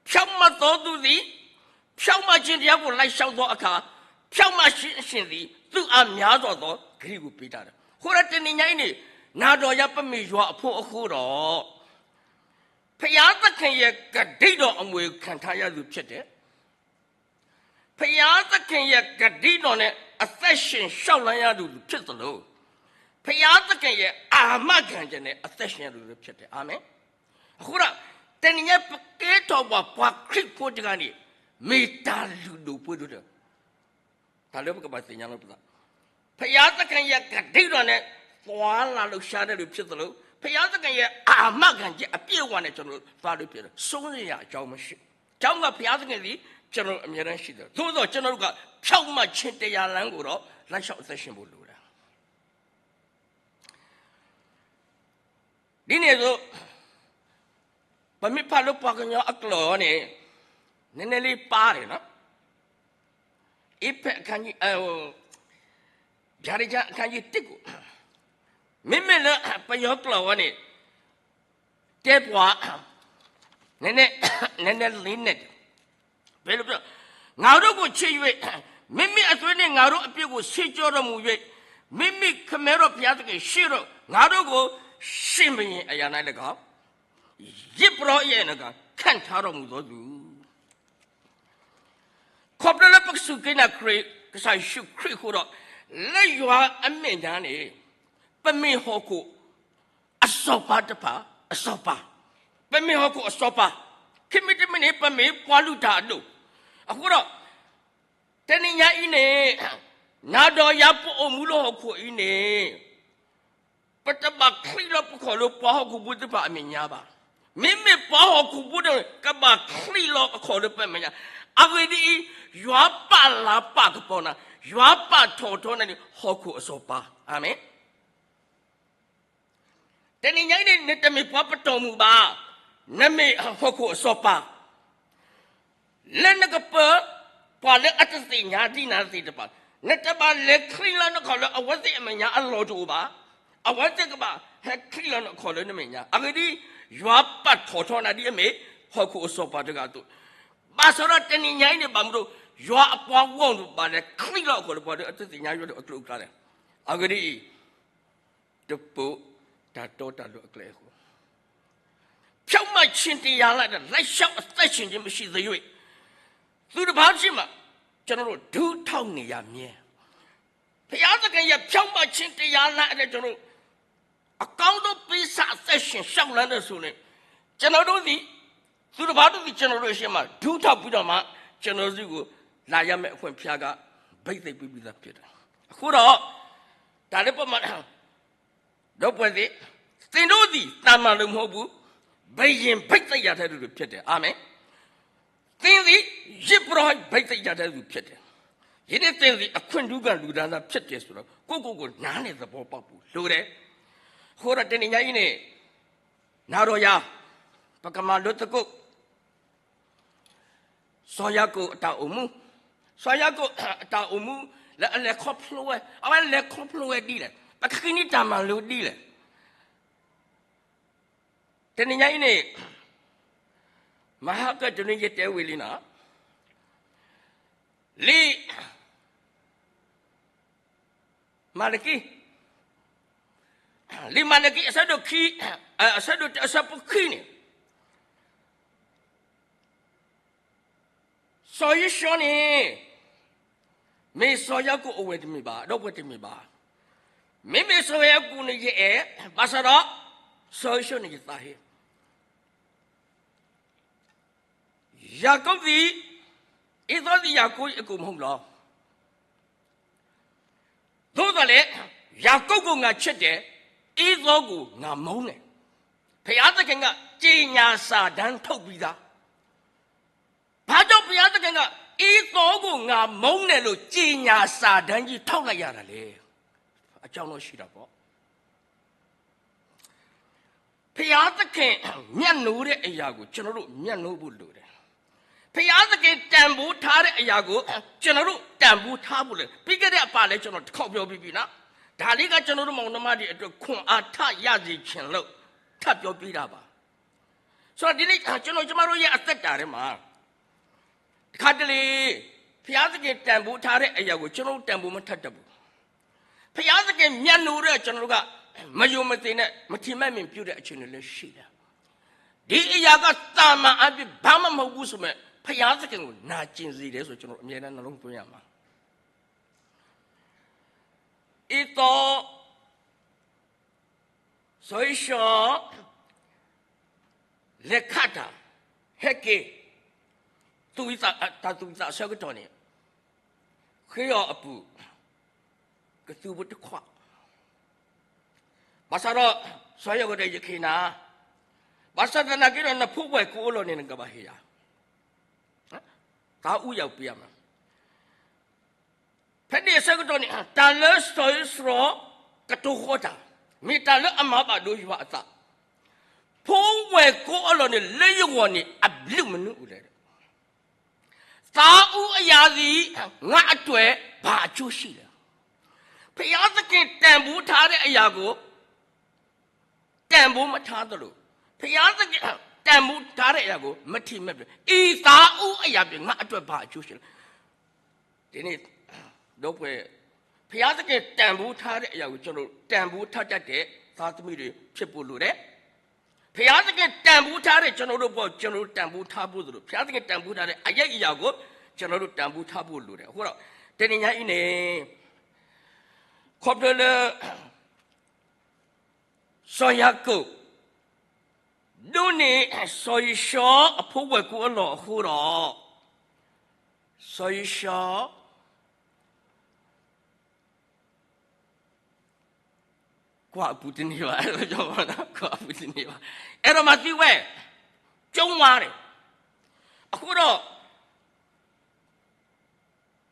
ဖြောင့်မတ်သောသူသည် ဖြောင့်မတ်ခြင်းတရားကို လိုက်လျှောက်သောအခါ, ဖြောင့်မတ်ခြင်းအရှင်သည် သူ့အားများစွာသောဂ့ၤကိုပေးတတ်တယ်. အဃိဒီးတနံၤညါအံၤန့ၣ်, နၤဒီးယၤပမ့ၢ်ယွၤအဖိအဃိဒီး, ဘုရားသခင်ရဲ့ဂတိတော်အမွေခံထားရသူဖြစ်တယ်. ဘုရားသခင်ရဲ့ဂတိတော်နဲ့ အသက်ရှင်လျှောက်လှမ်းရသူဖြစ်သလို, ဘုရားသခင်ရဲ့အာမခံချက်နဲ့ အသက်ရှင်ရသူဖြစ်တယ်. အာမင်. အဃိဒီး, တနံၤညါပကဲထီၣ်ပှၤ ပှၤခရံာ်ဖိတဂၤန့ၣ်, မ့ၢ်တၢ်လုၢ်ဒိၣ်ပှ့ၤဒိၣ်ဒီး တၢ်လၢပကဘၣ်သ့ၣ်ညါလီၤပသး, ဘုရားသခင်ရဲ့ဂတိတော်နဲ့ သွားလာလှုပ်ရှားတဲ့လူဖြစ်သလို, ဘုရားသခင်ရဲ့အာမခံချက်အပြည့်အဝနဲ့ ကျွန်တော်တို့သွားလို့ဖြစ်တယ်. စိုးရိမ်စရာအကြောင်းမရှိဘူး. ကျောင်းကဘုရားသခင်သည် ကျွန်တော်တို့အမြဲတမ်းရှိတယ်. သို့သော်ကျွန်တော်တို့က ဖြောင့်မတ်ခြင်းတရားလမ်းကိုတော့ လိုက်လျှောက်အသက်ရှင်ဖို့လိုတယ်. ဒ်န့ၣ်အသိး, ပမ့ၢ်ဖးလၢပှၤကညီအကျိာ်န့ၣ်, နည်းနည်းလေးပါးတယ်နော်. အ့းဖက်အခန်းကြီး, ဗျာဒိတ်ကျမ်း အခန်းကြီးတစ်ကို, မ့မ့ၢ်လၢပယီၤကျိာ်ဝဲန့ၣ်, တဲပှၤ, နည်းနည်း, နည်းနည်းလေးနက်တယ်. ဘယ်လိုပြောလဲ, ငါတို့ကိုချစ်၍ မိမိအသွေးနှင့် ငါတို့အပြစ်ကို ဆေးကြောတော်မူ၍ မိမိခမဲတော်ဘုရားသခင်ရှေ့တော် ငါတို့ကို ရှင်ဘုရင်အရာ၌လည်းကောင်း, ယဇ်ပုရောဟိတ်အရာ၌လည်းကောင်း ခန့်ထားတော်မူသောသူ. ခီဖျိလၢပကစူၢ်က့ၤနာ်ခရံာ် ကစၢ်ယ့ၣ်ၡူးခရံာ်အဃိဒီး, လၢယွၤအမဲာ်ညါန့ၣ်, ပမ့ၢ်ဟီၣ်ခိၣ် အစီၤပၤတဖၣ်, အစီၤပၤ, ပမ့ၢ်ဟီၣ်ခိၣ်အစီၤပၤ, ခံမံၤတမံၤန့ၣ် ပမ့ၢ်ပှၤလုၢ်တၢ်အဒိၣ်. အဃိဒီး, တနံၤညါအံၤန့ၣ်, နၤဒီးယၤပအိၣ်မူလၢဟီၣ်ခိၣ်အံၤန့ၣ်, ပတဘၣ်ချံးလီၤပခီၣ်လၢပှၤဟီၣ်ခိၣ်ဖိသ့ၣ်တဖၣ်အမဲာ်ညါဘၣ်. မ့မ့ၢ်ပှၤဟီၣ်ခိၣ်ဖိဒီး ကဘၣ်ချံးလီၤအခီၣ်လၢပမဲာ်ညါ. အဂ့ၢ်ဒ်အံၤ, ယွၤပာ်လၤပာ်ကပီၤနၤ, ယွၤပာ်ထီၣ်ထီနၤန့ၣ် ဟီၣ်ခိၣ်အစီၤပၤ. အၤမ့ၣ်. တနံၤညါအံၤန့ၣ် နတမ့ၢ်ပှၤပတီၢ်မုၢ်ဘၣ်, နမ့ၢ်ဟီၣ်ခိၣ်အစီၤပၤ, လၢနကပၢၤပှၤလၢအတသ့ၣ်ညါဒံးနၤသ့ၣ်တဖၣ်, နတဘၣ်လဲၤချံးလီၤနခီၣ်လၢအဝဲသ့ၣ်အမဲာ်ညါအလီၢ်တအိၣ်ဘၣ်. အဝဲသ့ၣ်ကဘၣ်ဟဲချံးလီၤနခီၣ်လၢနမဲာ်ညါ. အဂ့ၢ်ဒ်အံၤ, ယွၤပာ်ထီၣ်ထီနၤဒ်အမ့ၢ် ဟီၣ်ခိၣ်အစီၤပၤတဂၤအသိး, ဘၣ်ဆၣ်ဒီးတနံၤညါအံၤန့ၣ် ဘၣ်မနုၤ ယွၤအပှၤဂီၢ်မုၢ်ဘၣ်လဲၤချံးလီၤအခီၣ်လၢပှၤလၢအတသ့ၣ်ညါယွၤဒီးအကျိၤအကျဲလဲၣ်. အဂ့ၢ်ဒ်အံၤ, တပိာ်တၢ်တီတၢ်လိၤအကျဲအဃိ, ဖြောင့်မတ်ခြင်းတရားလမ်းနဲ့ လိုက်လျှောက်အသက်ရှင်ခြင်းမရှိသရွေ့, သူတစ်ပါးရှိမှ ကျွန်တော်တို့ ဒူးထောက်နေရမြဲ. ဘုရားသခင်ရဲ့ဖြောင့်မတ်ခြင်းတရားလမ်းအတွက် ကျွန်တော်တို့ အကောင်းဆုံးပေးဆပ်အသက်ရှင်လျှောက်လှမ်းတဲ့ဆိုရင် ကျွန်တော်တို့သည် သူတစ်ပါးတို့သည် ကျွန်တော်တို့ရှေ့မှာ ဒူးထောက်ပြီးတော့မှ ကျွန်တော်တို့ကို လာရမယ့်အခွင့်ဘုရားက ဘိတ်သိက်ပေးပြီးသားဖြစ်တယ်။ အဃိဒီး တၢ်လၢပမၤ ဒီပုၢ်ဝဲၢ်သ့ၣ်, သင်တို့သည် တမ္မာလူမဟုတ်ဘူး, ဘုရင်ဘိတ်သိက်ရထားသူတို့ဖြစ်တယ်. အာမင်. သင်သည် ယဇ်ပုရောဟိတ်ဘိတ်သိက်ရထားသူဖြစ်တယ်. ယနေ့သင်သည် အခွင့်ထူးခံလူတန်းစားဖြစ်တယ်ဆိုတော့ ကိုယ့်ကိုယ်ကို နားလည်သဘောပေါက်ဖို့လိုတယ်. အဃိဒီးတနံၤညါအံၤန့ၣ် နၤဒီးယၤ ပကမၤလိသကိး စီၤယၤကိာ်အတၢ်အိၣ်မူ, စီၤယၤကိာ်အတၢ်အိၣ်မူ လၢအလဲၤခီဖျိဝဲ, အဝဲလဲၤခီဖျိဝဲဒ်လဲၣ်, ပကဃ့န့ၢ်တၢ်မၤလိဒ်လဲၣ်. တနံၤညါအံၤန့ၣ် မဟါကတနွံယတဲဝံၤလံနီၤ, လံာ် မၤလကံ, လံာ်မၤလကံ အဆၢဒိၣ်ခံ, အဆၢဒိၣ်တၢ အဆၢဖိခံန့ၣ်, စီၤယိၤၡူန့ၣ် မ့ၢ်စီၤယၤကိာ်အဝဲၢ်တမ့ၢ်ဘၣ်, ဒီပုၢ်ဝဲၢ်တမ့ၢ်ဘၣ်. မ့မ့ၢ်စီၤယၤကိာ်န့ၣ် ယအဲၣ်, ဘၣ်ဆၣ်ဒီး စီၤယိၤၡူန့ၣ် ယသးဟ့. ယာကုပ်သည်, ဧသောသည် ယာကုပ်၏ အစ်ကိုမဟုတ်လော? သို့သော်လည်း ယာကုပ်ကို ငါချစ်တယ်, ဧသောကို ငါမုန်းတယ်. ဘုရားသခင်က ကြေညာစာတမ်းထုတ်ပြီးသား. ဘာကြောင့်ဘုရားသခင်က ဧသောကို ငါမုန်းတယ်လို့ ကြေညာစာတမ်းကြီးထုတ်လိုက်ရတာလဲ? အကြောင်းတော့ရှိတာပေါ့. ဘုရားသခင် မြတ်နိုးတဲ့အရာကို ကျွန်တော်တို့ မြတ်နိုးဖို့လိုတယ်။ ဘုရားသခင် တန်ဖိုးထားတဲ့အရာကို ကျွန်တော်တို့ တန်ဖိုးထားဖို့လိုတယ်။ ပြီးခဲ့တဲ့အပတ်လည်း ကျွန်တော်တစ်ခေါက်ပြောပြီးပြီနော်။ ဒါလေးက ကျွန်တော်တို့ မောင်နှမတွေအတွက် ခွန်အားထပ်ရစေချင်လို့ ထပ်ပြောပေးတာပါ။ ဆိုတော့ ဒီနေ့ ကျွန်တော် ကျမတို့ရဲ့ အသက်တာထဲမှာ တခါတလေ ဘုရားသခင် တန်ဖိုးထားတဲ့အရာကို ကျွန်တော်တို့ တန်ဖိုးမထားတတ်ဘူး။ ဘုရားသခင် မြတ်နိုးတဲ့ ကျွန်တော်တို့က မယုံမသိနဲ့ မထီမဲ့မြင်ပြုတ်တဲ့ အခြေအနေလည်း ရှိတယ်။ ဒီအရာက သာမန်အားဖြင့် ဘာမှမဟုတ်ဘူးဆိုပေမဲ့ ဘုရားသခင်ကို နာကျင်စေတယ်ဆို ကျွန်တော် အမြဲတမ်း နှလုံးသွင်းရမှာ။ အသီ စီၤယိၤၡူ လဲၤခးတၢ် ဟဲက့ၤ သူၣ်ဝံသး တၢ်သူၣ်ဝံသးအဆၢကတီၢ်န့ၣ် ဃ့အီၤအပူၤ ကသူဖိတခွး ဘၣ်ဆၣ်ဒီး စီၤယၤကိာ်ဒီး ယခ့နၤ, ဘၣ်ဆၣ်သနာ်က့ဒီး နဖိဝဲၢ်ကိးအလီၢ်န့ၣ် နကဘၣ်ဟ့ၣ်ယၤ, သးအူယၤပှ့ၤအမး ဖဲန့ၣ်အဆၢကတီၢ်န့ၣ် တၢ်လၢစီၤယိၤၡူ ကတိၤဃီတၢ် မ့ၢ်တၢ်လၢအမၤဘၣ်ဒိယွၤအသး, ဖိဝဲၢ်ကိးအလီၢ်န့ၣ် လၢယဂီၢ်န့ၣ် အဘျုးမနုၤအိၣ်လဲၣ်. သးအူအယၤသံး ငါအတွက် ဘာအကျိုးရှိလဲ. ဘုရားသခင်တန်ဖိုးထားတဲ့အရာကို တန်ဖိုးမထားသလို, ဘုရားသခင်တန်ဖိုးထားတဲ့အရာကို မထီမဲ့ပြုတ်, အသးအူအယၤသံး ငါအတွက် ဘာအကျိုးရှိလဲ. ဒီနေ့ ဒီပုၢ်ဝဲၢ် ဘုရားသခင်တန်ဖိုးထားတဲ့အရာကို ကျွန်တော်တို့ တန်ဖိုးထားတတ်တဲ့ သားသမီးတွေ ဖြစ်ဖို့လိုတယ်. ဘုရားသခင်တန်ဖိုးထားတဲ့ ကျွန်တော်တို့အပေါ် ကျွန်တော်တို့ တန်ဖိုးထားဖို့သလို, ဘုရားသခင်တန်ဖိုးထားတဲ့ အရပ်အရာကို ကျွန်တော်တို့ တန်ဖိုးထားဖို့လိုတယ်. အဃိဒီး တနံၤညါအံၤန့ၣ် ခီဖျိလၢ စီၤယၤကိာ် ဒိးန့ၢ် စီၤယိၤၡူ အဖိဝဲၢ်ကိးအလီၢ်အဃိဒီး စီၤယိၤၡူ ကွၢ်အပူၤတန့ၢ်ဘၣ်, ကွၢ်အပူၤတန့ၢ်ဘၣ်, အဲၣ်ဒိးမၤသံဝဲ ကၠိဝါန့ၣ်, အဃိဒီး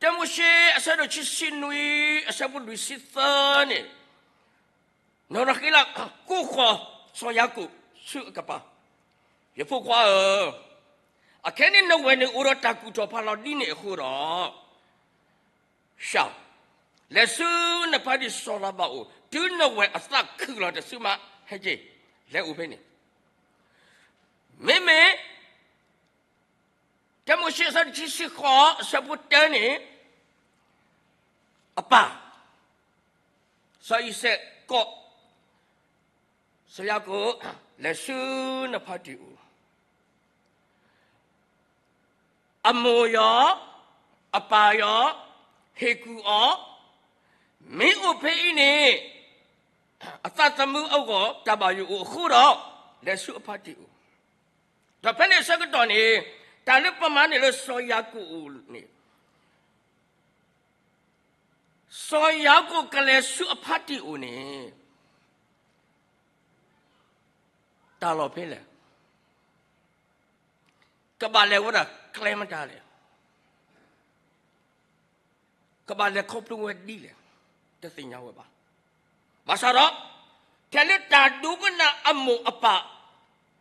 တၢမိၤၡ့ အဆၢဒိၣ်ခံဆံနွံ အဆၢဖိလွံၢ်ဆံသၢန့ၣ်, နီၢ်ရၤဃ့လး ကိးဃီၤ စီၤယၤကိာ် ဆူအကပၤ, ယဖိခွါဧၢ, အခဲန့ၣ်နဝဲၢ်န့ၣ်အိၣ်ဒီးတၢ်ကူၣ်ထီၣ်ဖးလီၤဒ်န့ၣ်အဃိဒီး, ရှၢ, လဲၤဆူနဖါတံၢ်စီၤလၤဘၣ်အအိၣ်, တုၤနဝဲၢ်အသးခုလီၤတစုမး, ဟဲက့ၤ, လဲၤအိၣ်ဖဲန့ၣ်, မ့မ့ၢ် တၢမိၤၡ့ အဆၢဒိၣ်ခံဆံဃိး အဆၢဖိတၢန့ၣ်, အပၢ် စီၤအံၤစဲးကိး စီၤယၤကိာ် လဲၤဆူနဖါတံၢ်အအိၣ်, အမိၢ်ယီၤ အပၢ်ယီၤ ဟ့ၣ်ကူၣ်အီၤ, မ့ၢ်အိၣ်ဖဲအံၤန့ၣ် အသးသမူအဂီၢ် တၢ်ဘၣ်ယိၣ်အိၣ်အဃိဒီး လဲၤဆူအဖါတံၢ်အအိၣ်, ဒီးဖဲန့ၣ်အဆၢကတီၢ်န့ၣ် တၢ်လၢပမၤန့ၣ်လၢစီၤယၤကိာ်အအိၣ်န့ၣ်, စီၤယၤကိာ်ကလဲၤဆူအဖါတံၢ်အအိၣ်န့ၣ် တၢ်လီၢ်ဖဲလဲၣ်, ကဘၣ်လဲၤဝဲဒၣ်ကျဲမတၤလဲၣ်, ကဘၣ်လဲၤခီဖျိဝဲဒ်လဲၣ်, တသ့ၣ်ညါဝဲဘၣ်. ဘၣ်ဆၣ်ဒီး ဖဲလၢတၢ်ဒိကနၣ်အမိၢ်အပၢ်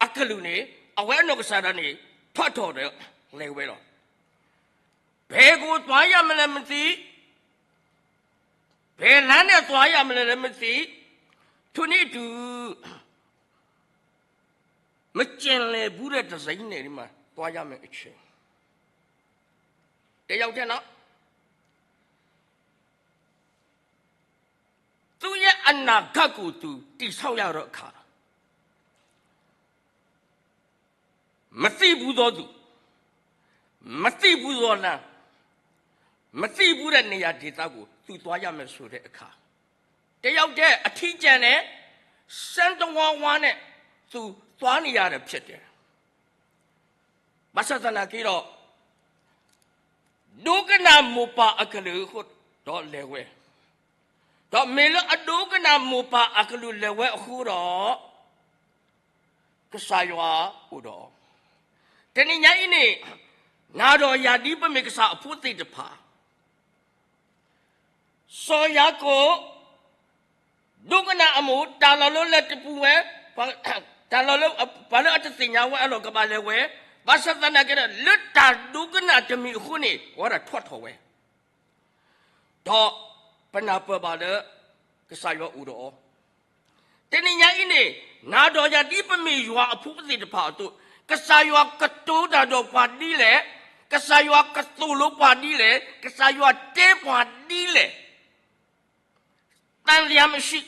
အကလုၢ်န့ၣ် အဝဲအနီၢ်ကစၢ်ဒၣ်န့ၣ် ဖးထီၣ်ဒီးလဲၤဝဲလီၤ. ဘယ်ကိုသွားရမလဲမသိ, ဘယ်လမ်းနဲ့သွားရမလဲမသိ, ထိုနည်းအတူ မကျင်လည်ဘူးတဲ့တစိမ့်နဲ့ဒီမှာသွားရမယ့်အချိန် တယောက်တည်းနော် သူ့ရဲ့အနာဂတ်ကိုသူတည်ဆောက်ရတော့အခါ မသိဘူးသောသူ, မသိဘူးသောလမ်း, မသိဘူးတဲ့နေရာဒေသကိုသူသွားရမယ်ဆိုတဲ့အခါ တယောက်တည်းအထီးကျန်နဲ့ စမ်းတဝါဝါနဲ့ သူသွားနေရတယ်ဖြစ်တယ်. ဘၣ်ဆၣ်သနာ်က့ဒီး ဒိကနၣ်မိၢ်ပၢ်အကလုၢ်အဃိဒီးလဲၤဝဲ, ဒီးမ့ၢ်လၢအဒိကနၣ်မိၢ်ပၢ်အကလုၢ်လဲၤဝဲအဃိဒီး ကစၢ်ယွၤအိၣ်ဒီးအီၤ. တနံၤညါအံၤန့ၣ် နၤဒီးယၤဒ်ပမ့ၢ်ကစၢ်အဖိသ့ၣ်တဖၣ် စီၤယၤကိာ် ဒိကနၣ်အမိၢ် တၢ်လီၢ်လၢလဲၤတပူၤဝဲ, ပှၤ တၢ်လီၢ်လၢ ပှၤလၢအတသ့ၣ်ညါဝဲအလီၢ်ကဘၣ်လဲၤဝဲ, ဘၣ်ဆၣ်သနာ်က့ဒီး လၢတၢ်ဒိကနၣ်တမံၤအဃိန့ၣ် အဝဲဒၣ်ထီၣ်ထီၣ်ဝဲ, ဒီးပနၢ်ပၢၢ်ဘၣ်လၢ ကစၢ်ယွၤအိၣ်ဒီးအီၤ တနံၤညါအံၤန့ၣ်, နၤဒီးယၤဒ်ပမ့ၢ်ယွၤအဖိသ့ၣ်တဖၣ်အသိး, ကစၢ်ယွၤကတိၤတၢ်ဒီးပှၤဒ်လဲၣ်, ကစၢ်ယွၤကသိၣ်လိပှၤဒ်လဲၣ်, ကစၢ်ယွၤတဲပှၤဒ်လဲၣ်, သံသယမရှိ,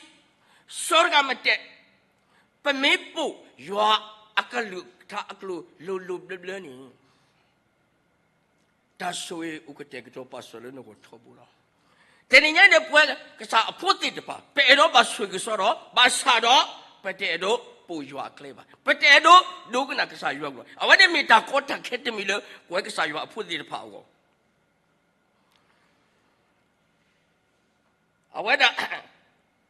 စီတဂၤမတဲ, ပမ့ၢ်ပိာ်ယွၤအကလုၢ်ကထါအကျိၤလိၤလိၤဘျၢဘျၢန့ၣ် တၢ်ဆိၣ်ဂ့ၤအိၣ်ကတဲာ်ကတီၤပာ်စၢၤလၢနဂီၢ်ထီဘိလီၤ. တနံၤညါန့ၣ် ပဝဲကစၢ်အဖိသ့ၣ်တဖၣ် ပအဲၣ်ဒိးဘၣ်ဆိၣ်ဂ့ၤကစီဒီး ဘၣ်ဆၣ်ဒီး ပတအဲၣ်ဒိးပိာ်ယွၤအကျဲဘၣ်. ပတအဲၣ်ဒိးဒိကနၣ်ကစၢ်ယွၤအကျိၤ. အဝဲန့ၣ်မ့ၢ်တၢ်ကီတၢ်ခဲတမံၤလၢ ပဝဲကစၢ်ယွၤအဖိသ့ၣ်တဖၣ်အဂီၢ် အဝဲဒၣ်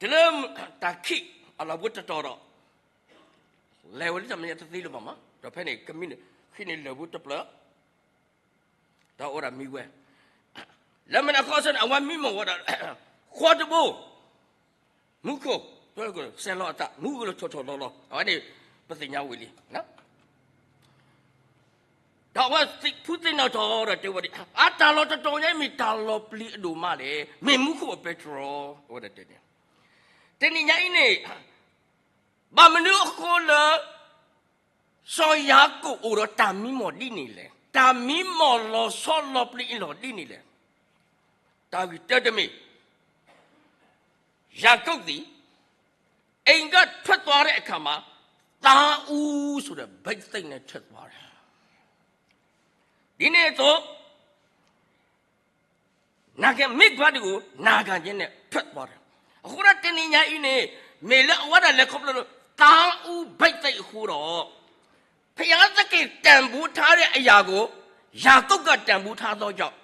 တုၤလၢတၢ်ခံးအလီၢ်ဖိတတီၤဒီး လဲၤဝဲလၢတၢ်မဲာ်ညါတသ့လၢၤဘၣ်မး, ဒီးဖဲန့ၣ် ကမံးန့ၣ် ဃံန့ၣ်လၢၢ်ဖိတဖျၢၣ် ဒီးအိၣ်ဒၣ်မံဝဲ, လၢမုၢ်နၤခီဆၢန့ၣ် အဝဲမံမီၢ်ဝဲဒၣ် ဃီတဘိ မူခိၣ် စဲးလီၤအသး မူကလီၤထီၣ်ထီၣ်လီၤလီၤ အဝဲန့ၣ် ပသ့ၣ်ညါဝံၤလံ. ဒီးအဝဲသ့ၣ်ဖူသ့ၣ်နီၣ်ထီၣ်ဒီးတဲဝဲဒၣ် အတၢ်လီၢ်တတီၤညါအံၤမ့ၢ်တၢ်လီၤပျံၤအဒိၣ်မးလဲၣ်, မ့ၢ်မူခိၣ်အပဲတြီ, အဝဲဒၣ်တဲန့ၣ်, တနံၤညါအံၤန့ၣ် ဘၣ်မနုၤအဃိလၢ စီၤယၤကိာ်အိၣ်ဒီးတၢ်မံမီၢ်ဒ်န့ၣ်လဲၣ်, တၢ်မံမီၢ်လီၤဆီလီၤပျံၤအလီၢ်ဒ်န့ၣ်လဲၣ်. တၢ်ဂ့ၢ်တၢတမံၤ ယာကုပ်သည် အိမ်ကထွက်သွားတဲ့အခါမှာ သားဦးဆိုတဲ့ ဘိတ်သိက်နဲ့ထွက်သွားတယ်. ဒ်န့ၣ်အသိး နာခံ မိခွက်ကို နာခံခြင်းနဲ့ ထွက်သွားတယ်. အဃိဒီးတနံၤညါအံၤန့ၣ် မ့ၢ်လၢအဝဲဒၣ်လဲၤခီဖျိလၢ သားဦးဘိတ်သိက်အဃိဒီး ဘုရားသခင်တန်ဖိုးထားတဲ့အရာကို ယာကုပ်ကတန်ဖိုးထားသောကြောင့်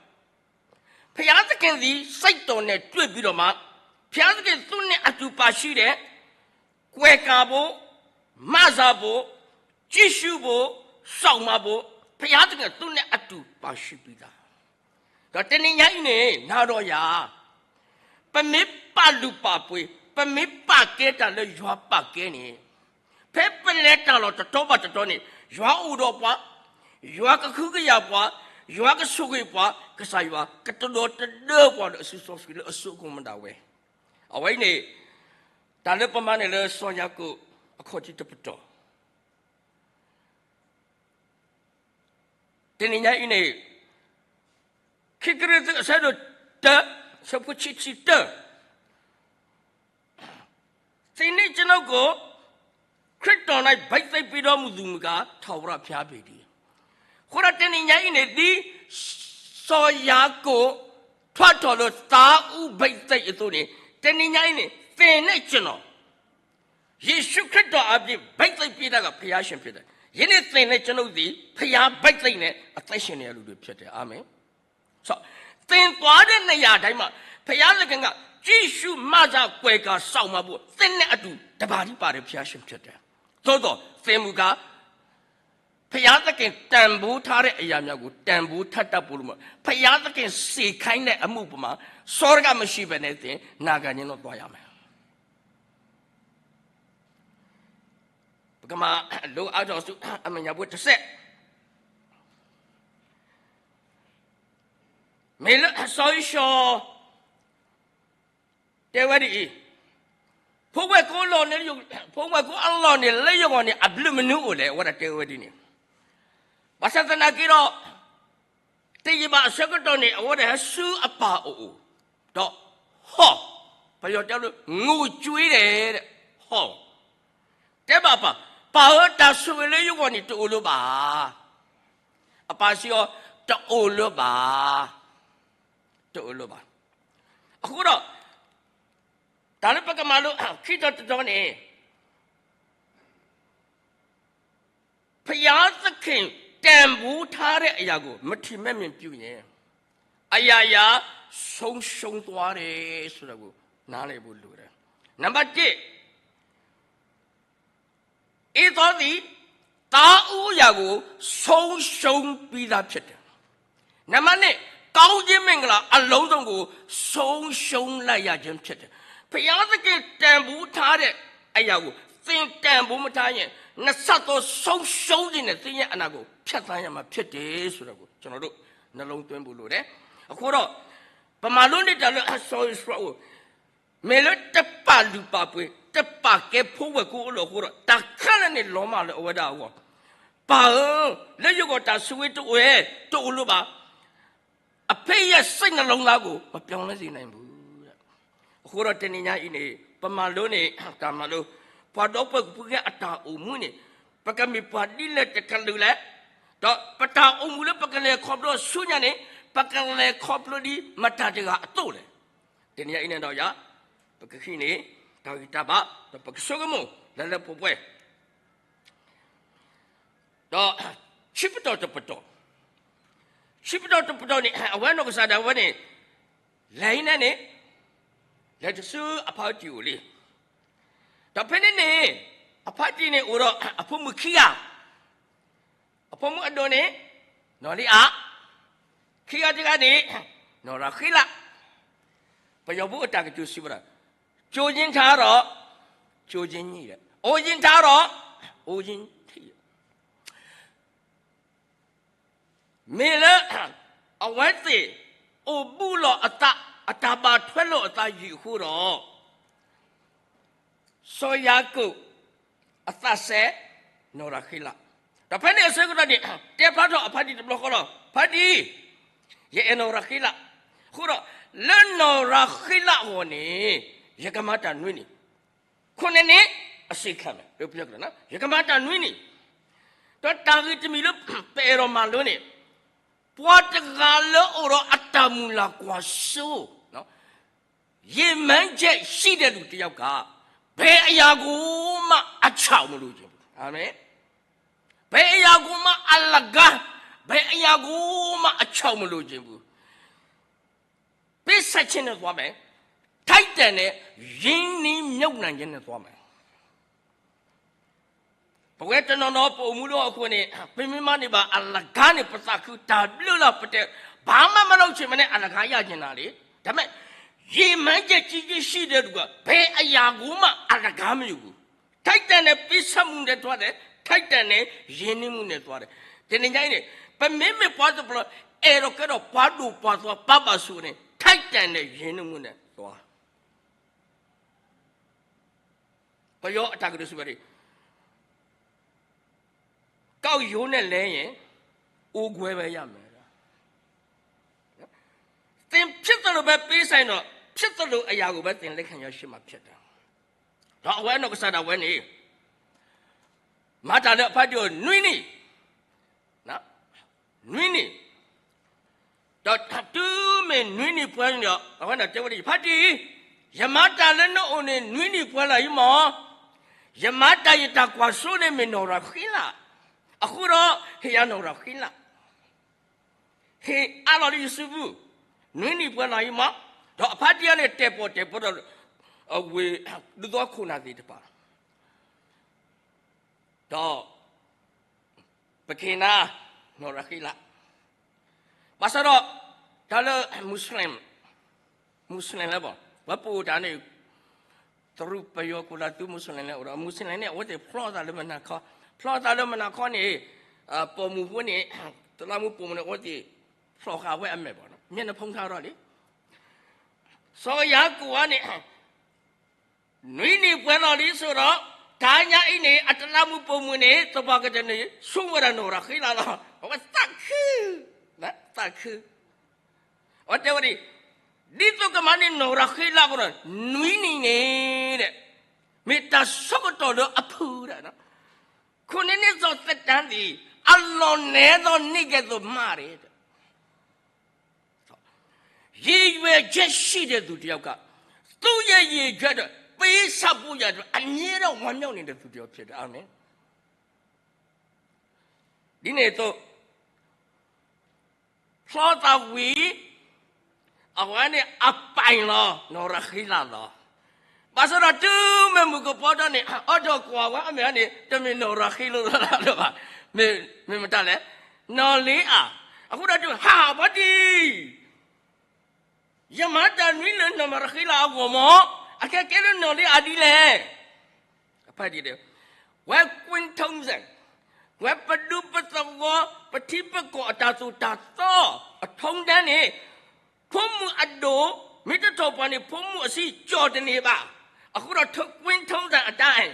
ဘုရားသခင်သည်စိတ်တော်နဲ့တွေ့ပြီးတော့မှ ဘုရားသခင်သူ့နဲ့အတူပါရှိတဲ့ ကွယ်ကာဖို့, မစဖို့, ကြည့်ရှုဖို့, စောင့်မဖို့, ဘုရားသခင်သူ့နဲ့အတူပါရှိပြီးသား. ဒီးတနံၤညါအံၤန့ၣ် နၤဒီးယၤ ပမ့ၢ်ပာ်လုၢ်ပာ်ပှ့ၤ, ပမ့ၢ်ပာ်ကဲတၢ်လၢယွၤပာ်ကဲန့ၣ်, ဖဲပလဲၤတၢ်လီၢ်တတီၤဘၣ်တတီၤန့ၣ် ယွၤအိၣ်ဒီးပှၤ, ယွၤကဟုကယာ်ပှၤ, ယွၤကဆိၣ်ဂ့ၤပှၤ, ကစၢ်ယွၤကတဒီတဒၢပှၤဒီးအစုစီဆှံလၢအစိကမီၤ မ့ၢ်ဒၣ်ဝဲ. အဝဲအံၤန့ၣ် တၢ်လၢပမၤန့ၣ်လၢစီၤယၤကိာ်အခီၣ်ထံးတပတီၢ် တနံၤညါအံၤန့ၣ် ခံကရံၣ်သူးအဆၢဒိၣ်တၢ အဆၢဖိခံဆံတၢ သင်နှင့်ကျွန်ုပ်ကို ခရစ်တော်၌ဘိတ်သိက်ပေးတော်မူသူမူကား ထာဝရဘုရားပေတည်း. အဃိဒီးတနံၤညါအံၤန့ၣ် ဒ်စီၤယၤကိာ်ထွဲထီၣ်လၢသားဦးဘိတ်သိက်အသိးန့ၣ် တနံၤညါအံၤန့ၣ် သင်နဲ့ကျွန်တော် ယေရှုခရစ်တော်အပြင် ဘိတ်သိက်ပေးတာက ဘုရားရှင်ဖြစ်တယ်. ယနေ့သင်နဲ့ကျွန်ုပ်သည် ဘုရားဘိတ်သိက်နဲ့ အသက်ရှင်နေရတဲ့လူတွေဖြစ်တယ်. အာမင်. သင်သွားတဲ့နေရာတိုင်းမှာ ဘုရားသခင်က ကြည့်ရှုမစကွယ်ကာစောင့်မဖို့ သင့်နဲ့အတူတပါတည်းပါတဲ့ ဘုရားရှင်ဖြစ်တယ်. သို့သော် သင်မူကား ဘုရားသခင်တန်ဖိုးထားတဲ့အရာများကို တန်ဖိုးထားတတ်ဖို့လိုမှာ ဘုရားသခင်စေခိုင်းတဲ့အမှုပေါ်မှာ စောတကမရှိဘဲနဲ့သင် နာခံခြင်းနဲ့သွားရမယ်. ပကမၤလိအါထီၣ်ဆူအမဲာ်ညါဖိတစဲး မ့ၢ်လၢစီၤဧ့ၡီၤတဲဝဲဒ်အံၤ, ဖိဝဲၢ်ကိအလီၢ်န့ၣ်, ဖိဝဲၢ်ကိအလီၢ်န့ၣ် လၢယဂီၢ်န့ၣ် အဘျုးမနုၤအိၣ်လဲၣ် အဝဲဒၣ်တဲဝဲဒ်န့ၣ်. ဘၣ်ဆၣ်သနာ်က့ဒီး တယံာ်ဘၣ်အဆၢကတီၢ်န့ၣ် အဝဲဒၣ်ဟဲဆူအပၢ်အအိၣ်, ဒီးဟီၣ်, ပယီၤတဲလၢ ငိုကြွေးတယ်, ဟီၣ်, တဲဘၣ်ပၢ်, ပၢ်ဧၢ တၢ်ဆိၣ်ဂ့ၤလၢယဂီၢ်န့ၣ် တအိၣ်လၢၤဘၣ်. အပၢ်စံးအီၤ တအိၣ်လၢၤဘၣ်, တအိၣ်လၢၤဘၣ်. အဃိဒီး တၢ်လၢပကမၤလိခံတီၤတတီၤန့ၣ် ဘုရားသခင်တန်ဖိုးထားတဲ့အရာကို မထီမဲ့မြင်ပြုရင် အရာရာဆုံးရှုံးသွားတယ်ဆိုတာကို နားလည်ဖို့လိုတယ်. နံပါတ်တစ် ဧသောသည် သားဦးရာကို ဆုံးရှုံးပြီးသားဖြစ်တယ်. နံပါတ်နှစ် ကောင်းခြင်းမင်္ဂလာအလုံးစုံကို ဆုံးရှုံးလိုက်ရခြင်းဖြစ်တယ်. ဘုရားသခင်တန်ဖိုးထားတဲ့အရာကို သင်တန်ဖိုးမထားရင် နှစ်ဆယ့်သုံး ဆုံးရှုံးစေတဲ့ သင်ရဲ့အနာကို ဖျက်ဆီးရမှာဖြစ်တယ်ဆိုတာကို ကျွန်တော်တို့ နှလုံးသွင်းဖို့လိုတယ်။ အဃိဒီး ပမၤလိန့ၢ်တၢ်လၢအစီအဆှံအိၣ် မ့ၢ်လၢတပာ်လုၢ်ပာ်ပှ့ၤ တပာ်ကဲဖိဝဲၢ်ကိအိၣ်လီၤအဃိဒီး တၢ်ခဲလၢာ်န့ၣ်လီၤမၢ်လၢအဝဲဒၣ်အဂီၢ်, ပၢ်ဧၢ, လၢယဂီၢ်တၢ်ဆိၣ်ဂ့ၤတအိၣ်ဝဲ တအိၣ်လၢၤဘၣ်. အဖေရဲ့စိတ်နှလုံးသားကို မပြောင်းလဲစေနိုင်ဘူး. အဃိဒီးတနံၤညါအံၤန့ၣ် ပမၤလိန့ၣ် တၢ်မၤလိ ပှၤဒီပုၢ်ဝဲၢ်ကဖုကဲအတၢ်အိၣ်မူန့ၣ် ပကမ့ၢ်ပှၤဒ်လဲၣ်တကလုာ်လဲၣ်, ဒီးပတၢ်အိၣ်မူလၢပကလဲၤခီဖျိဆူညါန့ၣ် ပကလဲၤခီဖျိဒ်မတၤတဂၤအသိးလဲၣ်. တနံၤညါအံၤန့ၣ်ဒီးယၤ ပကဃ့န့ၣ် တၢ်ဂံၢ်တၢ်ဘါ ဒီးပကဆိကမိၣ် လၢလၢပှဲၤပှဲၤ ဒီး ဆံပတီၢ်တပတီၢ်, ဆံပတီၢ်တပတီၢ်န့ၣ် အဝဲနီၢ်ကစၢ်ဒၣ်ဝဲန့ၣ် လဲၤအံၤန့ၣ်န့ၣ် လဲၤတဆူအဖါတံၢ်အိၣ်လံ. ဒီးဖဲန့ၣ်န့ၣ် အဖါတံၢ်န့ၣ်အိၣ်ဒီးအဖိမုၣ်ခံဂၤ, အဖိမုၣ်အဒိၣ်န့ၣ် နီၢ်လံအၤ, ခံဂၤတဂၤန့ၣ် နီၢ်ရၤဃ့လး, ပယီၤဖိအတၢ်ကတိၤစံးဝဲဒၣ် ကျိုးခြင်းထားတော့ ကျိုးခြင်းညှိတယ်, အိုခြင်းထားတော့ အိုခြင်းထိတယ်. မ့ၢ်လၢ အဝဲသ့ၣ် အိၣ်ဘူးလိာ်အသး အတၢ်ဘၣ်ထွဲလိာ်အသးယံာ်အဃိဒီး စီၤယၤကိာ် အသးစဲ နီၢ်ရၤဃ့လး, ဒီးဖဲန့ၣ်အဆၢကတီၢ်န့ၣ် တဲဖျါထီၣ်အဖါတံၢ်တဘျီဃီလီၤ. ဖါတံၢ်, ယအဲၣ်နီၢ်ရၤဃ့လး, အဃိဒီး လၢနီၢ်ရၤဃ့လးအဂီၢ်န့ၣ် ယကမၤတၢ်နွံနံၣ်, ခိၣ်န့ၣ်န့ၣ် အစ့ၢ်ကီးမ့ၢ် ယကမၤတၢ်နွံနံၣ်, ဒီးတၢ်ဂ့ၢ်တမံၤလၢ ပအဲၣ်ဒိးမၤလိန့ၣ် ပှၤတဂၤလၢအိၣ်ဒီးအတၢ်မုၢ်လၢ်ကွၢ်စိ ရည်မှန်းချက်ရှိတဲ့လူတစ်ယောက်က ဘယ်အရာကိုမှ အချောက်မလိုချင်ဘူး. အာမင်. ဘယ်အရာကိုမှ အလကား, ဘယ်အရာကိုမှ အချောက်မလိုချင်ဘူး. ပေးဆပ်ခြင်းနဲ့သွားမယ်, ထိုက်တန်တဲ့ ရင်းနှီးမြှုပ်နှံခြင်းနဲ့သွားမယ်. ပဝဲတနီၤနီၤ ပအိၣ်မူလၢဟီၣ်ခိၣ်န့ၣ် ပမ့ၢ်မၤန့ၢ်ဘၣ်အလကားန့ၣ် ပသးခု တၢ်ဘျုးလီၤ ပတဲ ဘာမှမလုပ်ချင်ဘဲနဲ့ အလကားရချင်တာလေ. ဒါပေမဲ့ ရည်မှန်းချက်ကြီးကြီးရှိတဲ့လူက ဘယ်အရာကိုမှ အလကားမယူဘူး. ထိုက်တန်တဲ့ ပေးဆပ်မှုနဲ့သွားတယ်, ထိုက်တန်တဲ့ ရင်းနှီးမှုနဲ့သွားတယ်. တနံၤညါအံၤန့ၣ် ပမ့မ့ၢ်ပှၤတပျီၤ အဲၣ်ဒိးကဲထီၣ်ပှၤဒိၣ်ပှၤသွါ ပှၤဘၣ်ဆိၣ်ဂ့ၤန့ၣ် ထိုက်တန်တဲ့ ရင်းနှီးမှုနဲ့သွား. ပယီၤအတၢ်ကတိၤစံးဝဲဒၣ် ကောက်ရိုးနဲ့လဲရင် အိုခွဲပဲရမယ်. သင်ဖြစ်သလိုပဲပေးဆပ်ရင်တော့ ဖြစ်သလိုအရာကိုပဲ သင်လက်ခံရရှိမှာဖြစ်တယ်. ဒီးအဝဲအနီၢ်ကစၢ်ဒၣ်ဝဲန့ၣ် မၤတၢ်လၢအဖါတံၢ်အအိၣ်နွံနံၣ်, နွံနံၣ်, ဒီးတုၤမ့ၢ်နွံနံၣ်ပှဲၤန့ၣ်ဒီး အဝဲန့ၣ်တဲဝဲဒၣ် ဖါတံၢ်, ယမၤတၢ်လၢနအိၣ်န့ၣ် နွံနံၣ်ပှဲၤလၢ်အံၤမး, ယမၤတၢ်ယတၢ်ကွၢ်စိန့ၣ်မ့ၢ်နီၢ်ရၤဃံလး, အဃိဒီး ဟ့ၣ်ယၤနီၢ်ရၤဃံလး, ဟ့ၣ်အါလီၤလၢယစုပူၤ, နွံနံၣ်ပှဲၤလၢ်အံၤမး, ဒီးအဖါတံၢ်န့ၣ် တဲာ်ပီၣ်တဲာ်ပီဒီး အဝ့ၢ်ဒူသီခိၣ်နၢ်သ့ၣ်တဖၣ် ဒီး ပကဟ့ၣ်နၤ နီၢ်ရၤဃံလး, ဘၣ်ဆၣ်ဒီး တၢ်လၢ Muslim, Muslim လၢဘၣ် ပှၤပအိၣ်တၢ်န့ၣ် တရူးပယီၤခိၣ်နၢ်သု Muslim လၢအိၣ်ဒီး Muslim န့ၣ် အဝဲသ့ၣ်ဖျီအသးလၢမုၢ်နၤခီ, ဖျီအသးလၢမုၢ်နၤခီန့ၣ် ပိာ်မုၣ်ဖိန့ၣ် တလးမူပိာ်မုၣ်န့ၣ် အဝဲသ့ၣ်ဖျီဃာ်ဝဲအမဲာ်ဘၣ်, မျက်နှာဖုံးထားတော့လံ. စီၤယၤကိာ်န့ၣ် နွံနံၣ်ပှဲၤလီၤလံအသိးဒီး တနံၤညါအံၤန့ၣ် အတလးမူပိာ်မုၣ်န့ၣ် သပှၢ်ကတၢၢ်န့ၣ် ဆူဝဲဒၣ်နီၢ်ရၤဃံလးလီၤ. အဝဲသးခု, သးခု, အဝဲတဲဝဲဒၣ် ဒ်သိးကမၤန့ၢ်နီၢ်ရၤဃံလးအဃိ နွံနံၣ်န့ၣ် မ့ၢ်တၢ်ဆၢကတီၢ်လၢအဖုၣ်ဒၣ်, ခုနစ်နှစ်သော သက်တမ်းသည် အလွန်နည်းသော နှစ်ကဲ့သို့ မးတယ်. ရည်ရွယ်ချက်ရှိတဲ့သူတစ်ယောက်က သူ့ရဲ့ရည်ရွယ်အတွက် ပေးဆပ်ဖို့ရန်အတွက် အမြဲတမ်းဝမ်းမြောက်နေတဲ့သူတစ်ယောက်ဖြစ်တယ်. အာမင်. ဒ်န့ၣ်အသိး ဖျီသးဝံၤ အဝဲန့ၣ်အပိုင်လီၤ, နီၢ်ရၤဃံလးလီၤ. ဘၣ်ဆၣ်ဒီးတုၤမ့ၢ်မုၢ်ကပီၤထီၣ်န့ၣ် အီၣ်ဒီးကွၢ်ဝဲအမဲာ်န့ၣ် တမ့ၢ်နီၢ်ရၤဃံလးလီၤဘၣ်, မ့ၢ်မတၤလဲၣ်, နီၢ်လံအၤ. အဃိဒီးတုၤ ဟး ဖါတံၢ် ယမၤတၢ်နွံလၢနီၢ်ရၤဃံလးအဂီၢ်မး, အခဲကဲလၢနီၢ်လံအၤဒ်လဲၣ်. အဖါတံၢ်တဲ ဝဲကွၢ်ထုံးစံ ဝဲပဒူပသဝီ ပထံပကီၢ်အတၢ်သိၣ်တၢ်သီ အထုံးတၢ်န့ၣ် ဖိမုၣ်အဒိၣ် မ့ၢ်တထီၣ်ပှၤန့ၣ် ဖိမုၣ်အစုကၠီၣ်တန့ၢ်ဘၣ်. အဃိဒီးကွၢ်ထုံးစံအတၢ်အဲၣ်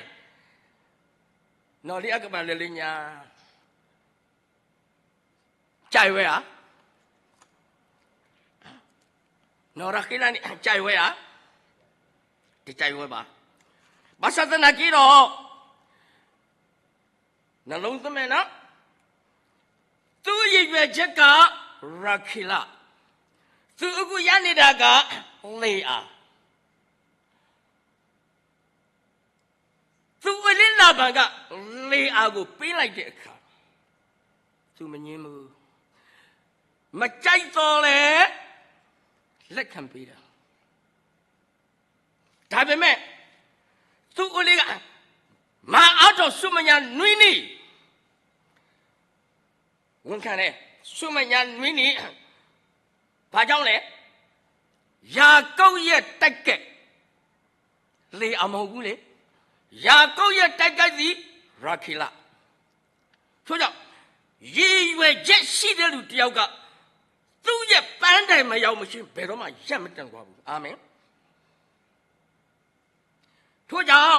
နီၢ်လံအကဘၣ်လၢလၢညါ ကၠဲဝဲဧါ, နီၢ်ရၤဃ့လးန့ၣ် ကၠဲဝဲဧါ, တကၠဲဝဲဘၣ်. ဘၣ်ဆၣ်သနာ်က့ဒီး နလုံးသမဲနီၤ, သူ့ရည်ရွယ်ချက်က ရၤခ့လ်, သူ့အဂုၢ်ယၤန့ၢ်ဒၣ်က လ့ၤဧါ. သူ့အလ့လၢ်ဘၣ်က လ့ၤဧါကို ပေးလိုက်တဲ့အခါ သူမငြင်းဘူး, မကြိုက်သော်လည်း လက်ခံပေးတယ်. ဒါပေမဲ့ သူ့အလ့က မအားတော့ ဆူမဲာ်ညါနွံနံၣ် ဝန်ခံတယ်, ဆူမဲာ်ညါနွံနံၣ် ဘာကြောင့်လဲ? ယာကုပ်ရဲ့တိုက်ကဲ လ့ၤဧါမဟုတ်ဘူးလေ, ယာကုပ်ရဲ့တိုက်ကဲသည် ရၤခ့လ်လၢ ဆိုတော့ ရည်ရွယ်ချက်ရှိတဲ့လူတစ်ယောက်က သူ့ရဲ့ပန်းတိုင်မရောက်မချင်း ဘယ်တော့မှရပ်မတန့်သွားဘူး. အာမင်. ထို့ကြောင့်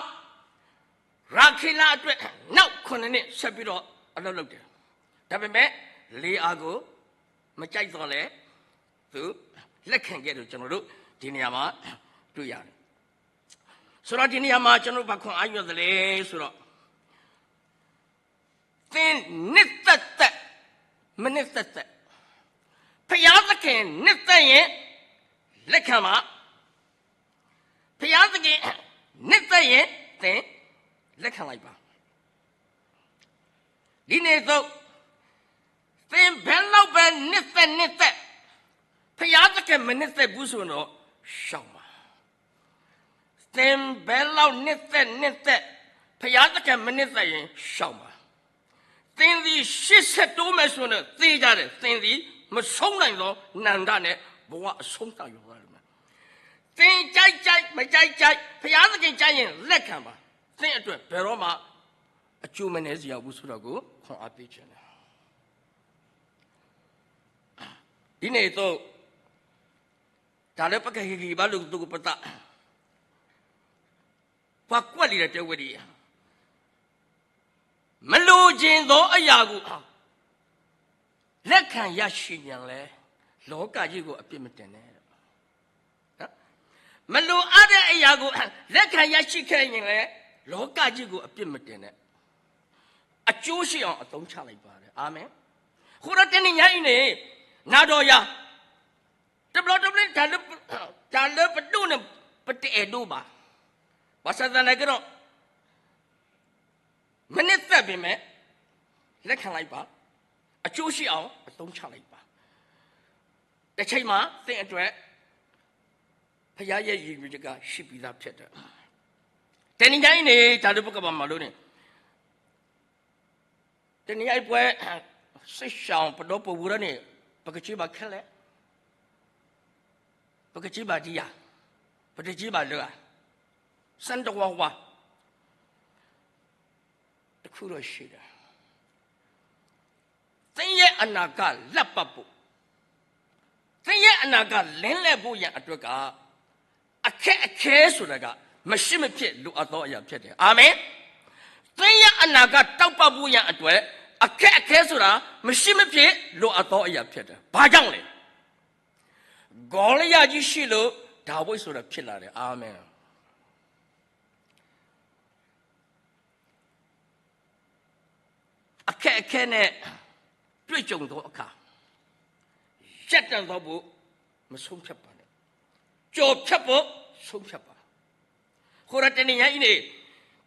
ရၤခ့လ်လၢအတွက် နောက်ခုနှစ်နှစ် ဆက်ပြီးတော့ အလုပ်လုပ်တယ်. ဒါပေမဲ့ လ့ၤဧါကို မကြိုက်သော်လည်း သူ လက်ခံခဲ့တယ်လို့ ကျွန်တော်တို့ ဒီနေရာမှာ တွေ့ရတယ်. ဆိုတော့ ဒီနေရာမှာ ကျွန်တော်တို့ ဘာခွန်အားယူရသလဲဆိုတော့ သင်နှစ်သက်သက် မနှစ်သက်သက်, ဘုရားသခင်နှစ်သက်ရင် လက်ခံပါ, ဘုရားသခင်နှစ်သက်ရင် သင်လက်ခံလိုက်ပါ. ဒီနေ့သို့ သင်ဘယ်လောက်ပဲနှစ်သက်နှစ်သက် ဘုရားသခင်မနှစ်သက်ဘူးဆိုရင်တော့ ရှောင်ပါ. သင်ဘယ်လောက်နှစ်သက်နှစ်သက် ဘုရားသခင်မနှစ်သက်ရင် ရှောင်ပါ. သင်သည်ရှေ့ဆက်တိုးမယ်ဆိုရင် သေချာတယ်, သင်သည်မဆုံးနိုင်သောနန္ဒနဲ့ ဘဝအဆုံးသတ်ရောက်သွားလိမ့်မယ်. သင်ကြိုက်ကြိုက် မကြိုက်ကြိုက် ဘုရားသခင်ကြိုက်ရင် လက်ခံပါ. သင့်အတွက်ဘယ်တော့မှ အကျိုးမနည်းစေရဘူးဆိုတာကို ခွန်အားပေးချင်တယ်. ဒီနေ့သို့ တၢ်လၢပကဟ့ၣ်ဂံၢ်ဘါလိာ်ကသကိးပသး, ပှၤကွၢ်လံာ်ဒီးတဲဝဲဒ်အံၤ, မလိုချင်သောအရာကို လက်ခံရရှိရင်လည်း လောကကြီးကို အပြစ်မတင်နဲ့. မလိုအပ်တဲ့အရာကို လက်ခံရရှိခဲ့ရင်လည်း လောကကြီးကို အပြစ်မတင်နဲ့. အကျိုးရှိအောင် အသုံးချလိုက်ပါ. အာမင်. အဃိဒီးတနံၤညါအံၤန့ၣ် နၤဒီးယၤ တဘျီတဘျီ တၢ်လၢ တၢ်လၢပဒိၣ်န့ၣ် ပတအဲၣ်ဒိးဘၣ်. ဘၣ်ဆၣ်သနာ်က့ဒီး မနှစ်သက်ပေမဲ့ လက်ခံလိုက်ပါ, အကျိုးရှိအောင် အသုံးချလိုက်ပါ. တစ်ချိန်မှာ သင့်အတွက် ဘုရားရဲ့ရည်ရွယ်ချက်က ရှိပြီးသားဖြစ်တယ်. တနံၤညါအံၤန့ၣ် တၢ်လၢပကဘၣ်မၤလိန့ၣ် တနံၤညါအံၤပဝဲ စစ်ရှောင် ပဒီပုၢ်ဝဲၢ်န့ၣ် ပကစၢ်ဘၣ်ခဲလၢာ်, ပကစၢ်ဘၣ်ဒံးဧါ, ပတစၢ်ဘၣ်လၢဧါ, စၢ်တဝါဝါ တစ်ခုတော့ရှိတယ်. သင်ရဲ့အနာဂတ်လပ်ပတ်ဖို့, သင်ရဲ့အနာဂတ်လင်းလက်ဖို့ရန်အတွက်က အခက်အခဲဆိုတာက မရှိမဖြစ်လိုအပ်သောအရာဖြစ်တယ်. အာမင်. သင်ရဲ့အနာဂတ်တောက်ပဖို့ရန်အတွက် အခက်အခဲဆိုတာ မရှိမဖြစ်လိုအပ်သောအရာဖြစ်တယ်. ဘာကြောင့်လဲ? ဂေါလိယကြီးရှိလို့ ဒါဝိဒ်ဆိုတာဖြစ်လာတယ်. အာမင်. အခက်အခဲနဲ့ တွေ့ကြုံသောအခါ ရပ်တန့်သွားဖို့ မဆုံးဖြတ်ပါနဲ့. ကျော်ဖြတ်ဖို့ ဆုံးဖြတ်ပါ. အဃိဒီးတနံၤညါအံၤန့ၣ်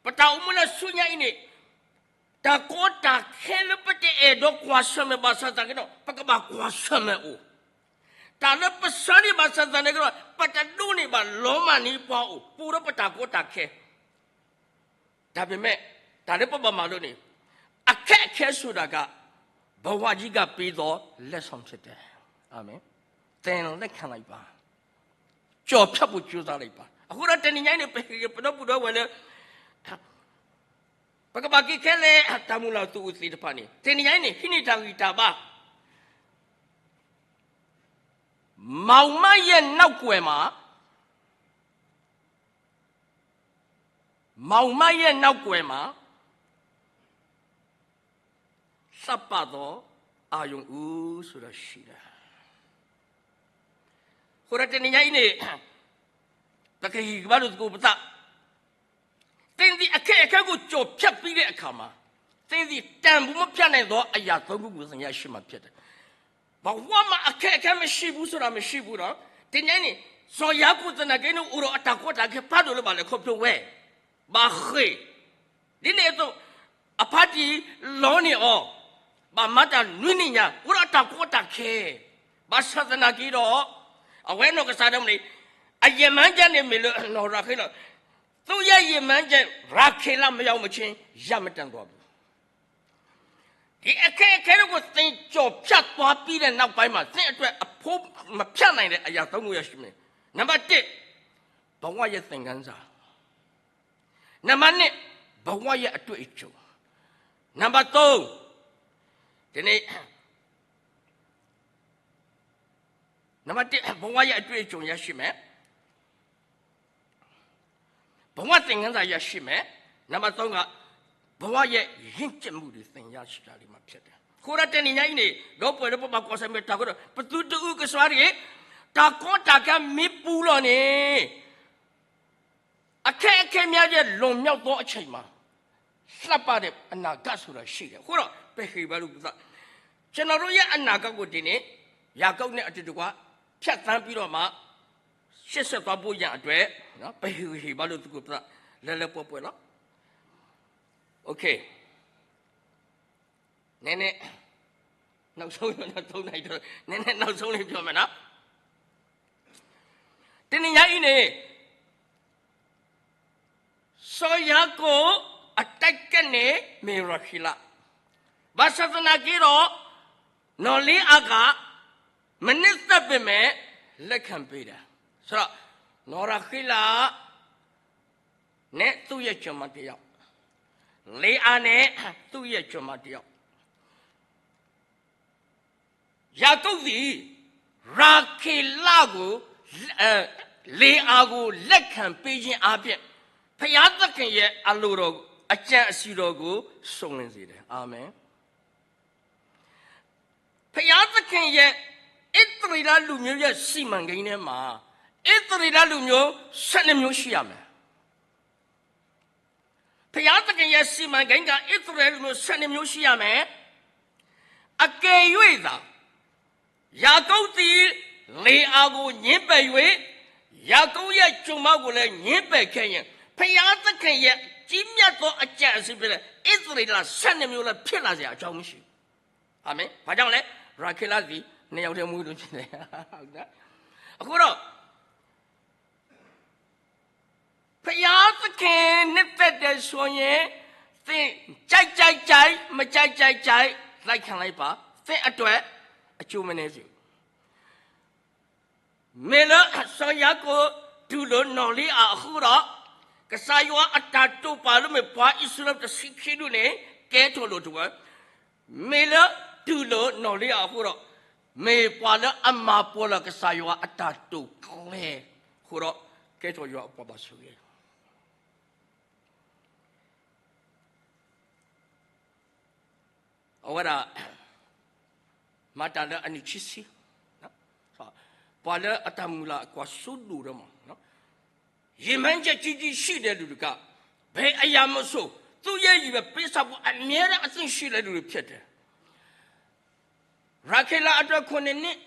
ပတၢ်အိၣ်မူလၢဆူညါအံၤန့ၣ် တၢ်ကီတၢ်ခဲလၢပတအဲၣ်ဒိးကွၢ်ဆၢၣ်မဲာ်ဘၣ်ဆၣ်သနာ်က့ဒီး ပကဘၣ်ကွၢ်ဆၢၣ်မဲာ်အိၣ်. တၢ်လၢပဆၢန့ၢ်ဘၣ်ဆၣ်သနာ်က့ဒီး ပတဒိးန့ၢ်ဘၣ်လီၤမၢ်န့ၢ်ပှၤအိၣ် ပူၤဒီးပတၢ်ကီတၢ်ခဲ ဒါပေမဲ့ တၢ်လၢပဘၣ်မၤလိန့ၣ် အခက်အခဲဆိုတာက ဘဝကြီးကပေးသော လက်ဆောင်ဖြစ်တယ်. အာမင်. သင်လက်ခံလိုက်ပါ. ကျော်ဖြတ်ဖို့ကြိုးစားလိုက်ပါ. အဃိဒီးတနံၤညါအံၤန့ၣ် ပဟ့ၣ်ပဒီပုၢ်ဒီဝဲၢ်လၢ သင် ပကဘၣ်က့ၤခဲလၢာ် တၢ်မုၢ်လၢ်သူၣ်အိၣ်သ့ၣ်တဖၣ်န့ၣ် တနံၤညါအံၤန့ၣ် ဟံးန့ၢ်တၢ်ဂံၢ်တၢ်ဘါ, မအောင်မရဲ့နောက်ကွယ်မှာ, မအောင်မရဲ့နောက်ကွယ်မှာ သတ်ပာ်သော အာရုံဦးဆိုတာရှိတယ်. အဃိဒီးတနံၤညါအံၤန့ၣ် ပကဟ့ၣ်ဂံၢ်ဘါလိာ်သကိးပသး, သင်သည်အခက်အခဲကိုကျော်ဖြတ်ပြီးတဲ့အခါမှာ သင်သည်တန်ဖိုးမဖြတ်နိုင်သောအရာသုံးခုကိုသင်ရရှိမှာဖြစ်တယ်. ဘဝမှာအခက်အခဲမရှိဘူးဆိုတာမရှိဘူးနော်. တနံၤညါအံၤန့ၣ် စီၤယၤကိာ်သနာ်က့န့ၣ် အိၣ်ဒီးအတၢ်ကီတၢ်ခဲဖးဒိၣ်လၢဘၣ်လဲၤခီဖျိဝဲ, ဘၣ်ဃ့ၢ် ဒ်န့ၣ်အသိး အဖါတံၢ်လီန့ၢ်အီၤ, ဘၣ်မၤတၢ်နွံနံၣ်ညါ အိၣ်ဒီးတၢ်ကီတၢ်ခဲ, ဘၣ်ဆၣ်သနာ်က့ဒီး အဝဲနီၢ်ကစၢ်ဒၣ်မုၢ်န့ၣ် အရည်မှန်းချက်န့ၣ်မ့ၢ်လၢနီၢ်ရၤခ့လး, သူ့ရဲ့ရည်မှန်းချက် ရာခေလမရောက်မချင်း ရမတန်သွားဘူး. ဒီအခက်အခဲတွေကိုသင်ကျော်ဖြတ်သွားပြီးတဲ့နောက်ပိုင်းမှာ သင့်အတွက်အဖိုးမဖြတ်နိုင်တဲ့အရာသုံးခုရရှိမယ်. နံပါတ်တစ်, ဘဝရဲ့သင်ခန်းစာ, နံပါတ်နှစ်, ဘဝရဲ့အတွေ့အကြုံ, နံပါတ်သုံး, ဒီနေ့ နံပါတ်တစ်, ဘဝရဲ့အတွေ့အကြုံရရှိမယ်. ဘဝသင်ခန်းစာရရှိမယ်. နံပါတ်သုံးက ဘဝရဲ့ရင့်ကျက်မှုတွေသင်ရရှိတာတွေမှာဖြစ်တယ်. အဃိဒီးတနံၤညါအံၤန့ၣ် ဒီပုၢ်ဝဲၢ်လၢပဘၣ်ကွၢ်ဆၢၣ်မဲာ်တၢ်ဃိဒီး ပသုတအုကစွါတဂ့ၤ, တၢ်ကီတၢ်ခဲမ့ၢ်ပူၤလီၤန့ၣ် အခက်အခဲများရဲ့လွန်မြောက်သောအချိန်မှာ လှပတဲ့ အနာဂတ်ဆိုတာရှိတယ်. အဃိဒီး ပဟ့ၣ်ဘါလိာ်ပသး, ကျွန်တော်တို့ရဲ့အနာဂတ်ကိုဒီနေ့ ယာကုပ်နဲ့အတူတကွ ဖြတ်သန်းပြီးတော့မှ ရှေ့ဆက်သွားဖို့ရန်အတွက် ပဟ့ၣ်ဂံၢ်ဟ့ၣ်ဘါလိာ်သကိးပသး လၢလၢပှဲၤပှဲၤလီၤ. Okay. နည်းနည်း နောက်ဆုံး နည်းနည်း နောက်ဆုံးလေး ပြောမယ်နော်. တနံၤညါအံၤန့ၣ် စီၤယၤကိာ်အတၢ်ကနဲၣ်မ့ၢ်ရၤခ့လး, ဘၣ်ဆၣ်သနာ်က့ဒီး နီၢ်လ့အၤက မနှစ်သက်ပေမဲ့ လက်ခံပေးတယ်. ဆိုတော့ နီၢ်ရၤခ့လး နဲ့ သူ့ရဲ့ကျွန်မတစ်ယောက်, လ့အၤ နဲ့ သူ့ရဲ့ကျွန်မတစ်ယောက်. ယာကုပ်သည် ရၤခ့လကို အဲ လ့အၤကိုလက်ခံပေးခြင်းအားဖြင့် ဘုရားသခင်ရဲ့အလိုတော် အကြံအစည်တော်ကို စုံလင်စေတယ်. အာမင်. ဘုရားသခင်ရဲ့ ဣသရေလလူမျိုးရဲ့စီမံကိန်းထဲမှာ ဣသရေလလူမျိုး ဆယ့်နှစ်မျိုးရှိရမယ်. ဘုရားသခင်ရဲ့စီမံကိန်းက ဣသရေလလူမျိုး ဆယ့်နှစ်မျိုးရှိရမယ်. အကယ်၍သာ ယာကုပ်သည် လ့အၤကို ငြင်းပယ်၍ ယာကုပ်ရဲ့ကျွန်မကိုလည်း ငြင်းပယ်ခဲ့ရင် ဘုရားသခင်ရဲ့ကြီးမြတ်သောအကြံအစည်ဖြစ်တဲ့ ဣသရေလ ဆယ့်နှစ်မျိုးလည်း ဖြစ်လာစရာအကြောင်းမရှိဘူး. အာမင်. ဘာကြောင့်လဲ? ရၤခ့လသည် နှစ်ယောက်တည်းမွေးလို့ဖြစ်တယ်. အဃိဒီး ဘုရားသခင်နှစ်သက်တယ်ဆိုရင် သင်ကြိုက်ကြိုက်ကြိုက် မကြိုက်ကြိုက်ကြိုက် လက်ခံလိုက်ပါ. သင့်အတွက်အကျိုးမနည်းစေဘူး. မ့ၢ်လၢစီၤယၤကိာ်တူၢ်လိာ်နီၢ်လ့အၤအဃိဒီး ကစၢ်ယွၤအတၢ်တိာ်ပာ်လၢမ့ၢ်ပှၤအံၣ်စရ့လးတဆံခံဒူၣ်န့ၣ် ကဲထီၣ်လိာ်တဝဲ, မ့ၢ်လၢတူၢ်လိာ်နီၢ်လ့အၤအဃိဒီး မ့ၢ်ပှၤလၢအမၤပှဲၤလီၤကစၢ်ယွၤအတၢ်တိာ်ကျဲၤအဃိဒီး ကဲထီၣ်ယွၤအပှၤဘၣ်ဆိၣ်ဂ့ၤ အဝဲဒၣ် မၤတၢ်လၢအနံၣ်ခံဆံ, ပှၤလၢအတၢ်မုၢ်လၢ်အကွၢ်စိဒိၣ်ဒီးမး, ရည်မှန်းချက်ကြီးကြီးရှိတဲ့လူတက ဘယ်အရာမဆို သူ့ရဲ့ရည်ရွယ်ပေးဆပ်ဖို့ အမြဲတမ်းအသင့်ရှိတဲ့လူတွေဖြစ်တယ်. ရၤခ့လအတွက်ခုနှစ်နှစ်,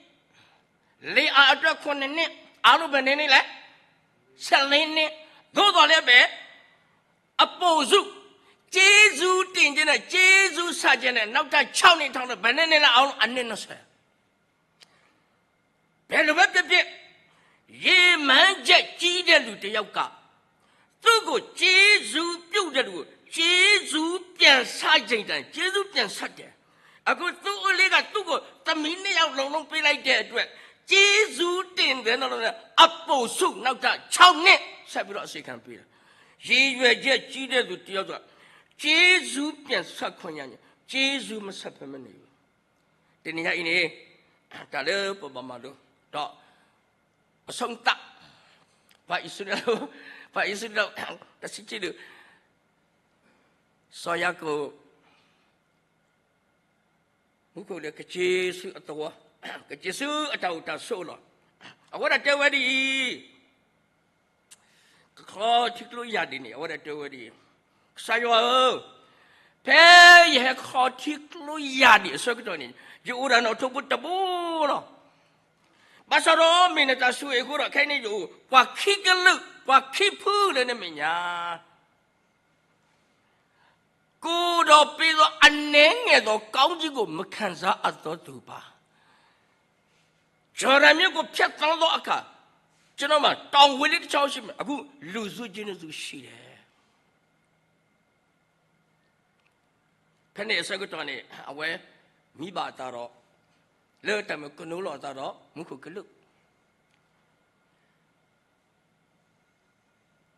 လ့အၤအတွက်ခုနှစ်နှစ်, အားလုံးဘယ်နှစ်နှစ်လဲ? ဆယ့်လေးနှစ်. သို့သော်လည်းပဲ အပိုစု ကျေးဇူးတင်ခြင်းနဲ့ ကျေးဇူးဆပ်ခြင်းနဲ့ နောက်ထပ်ခြောက်နှစ်ထောင်နဲ့ ဘယ်နှစ်နှစ်လဲ အားလုံးအနှစ်နှစ်ဆယ်. ဘယ်လိုပဲဖြစ်ဖြစ် ရည်မှန်းချက်ကြီးတဲ့လူတစ်ယောက်က သူ့ကိုကျေးဇူးပြုတဲ့လူကို ကျေးဇူးပြန်ဆပ်ချိန်တန် ကျေးဇူးပြန်ဆပ်တယ်. အခုသူ့ဦးလေးကသူ့ကို သမီးနှစ်ယောက်လုံးလုံးပေးလိုက်တဲ့အတွက် ကျေးဇူးတင်တယ်နော်, အပိုစု နောက်ထပ်ခြောက်နှစ် ဆက်ပြီးတော့အစေခံပေးတယ်. ရည်ရွယ်ချက်ကြီးတဲ့သူတစ်ယောက်က ကျေးဇူးပြန်ဆပ်ခွင့်ရရင် ကျေးဇူးမဆပ်ဘဲမနေဘူး. တနံၤညါအံၤန့ၣ် တၢ်လၢပဘၣ်မၤလိ ဒီး အဆုံးသတ် ပှၤအံၣ်စရ့လး ပှၤအံၣ်စရ့လး တဆံခံဒု စီၤယၤကိာ် မူခိၣ်လၢ ကစ့ဆူအသဝီ ကစ့ဆူအတၢ်အိၣ်တၢ်ဆိးလီၤ. အဝဲဒၣ်တဲဝဲဒ်အံၤ ကခီထံကျိယၢ်ဒံးန့ၣ် အဝဲဒၣ်တဲဝဲဒ်အံၤ, ကစၢ်ယွၤဧၢ, ဖဲယဟဲခီထံကျိယၢ်ဒံးအဆၢကတီၢ်န့ၣ် ယအိၣ်ဒၣ်နီၣ်ထိးဖိတဘိလီၤ. ဘၣ်ဆၣ်ဒီးမ့ၢ်နတၢ်ဆိၣ်ဂ့ၤအဃိဒီး ခဲအံၤန့ၣ်ယအိၣ် ပှၤခံကလုာ် ပှၤခံဖုလၢနမဲာ်ညါ ကိုယ်တော်ပေးသောအနည်းငယ်သောကောင်းကြီးကို မခံစားအပ်သောသူပါ. ယိၤဒၣ်မြစ်ကိုဖြတ်သန်းသောအခါ ကျွန်တော်မှာ တောင်ဝေးလံတစ်ချောင်းရှိမယ်။ အခုလူစုချင်းစုရှိတယ်. ဖဲန့ၣ်အဆၢကတီၢ်န့ၣ် အဝဲမံဘၣ်အသးဒီး လၢတၢ်မ့ၢ်ကနိးလီၤအသးဒီး မူခိၣ်ကလူး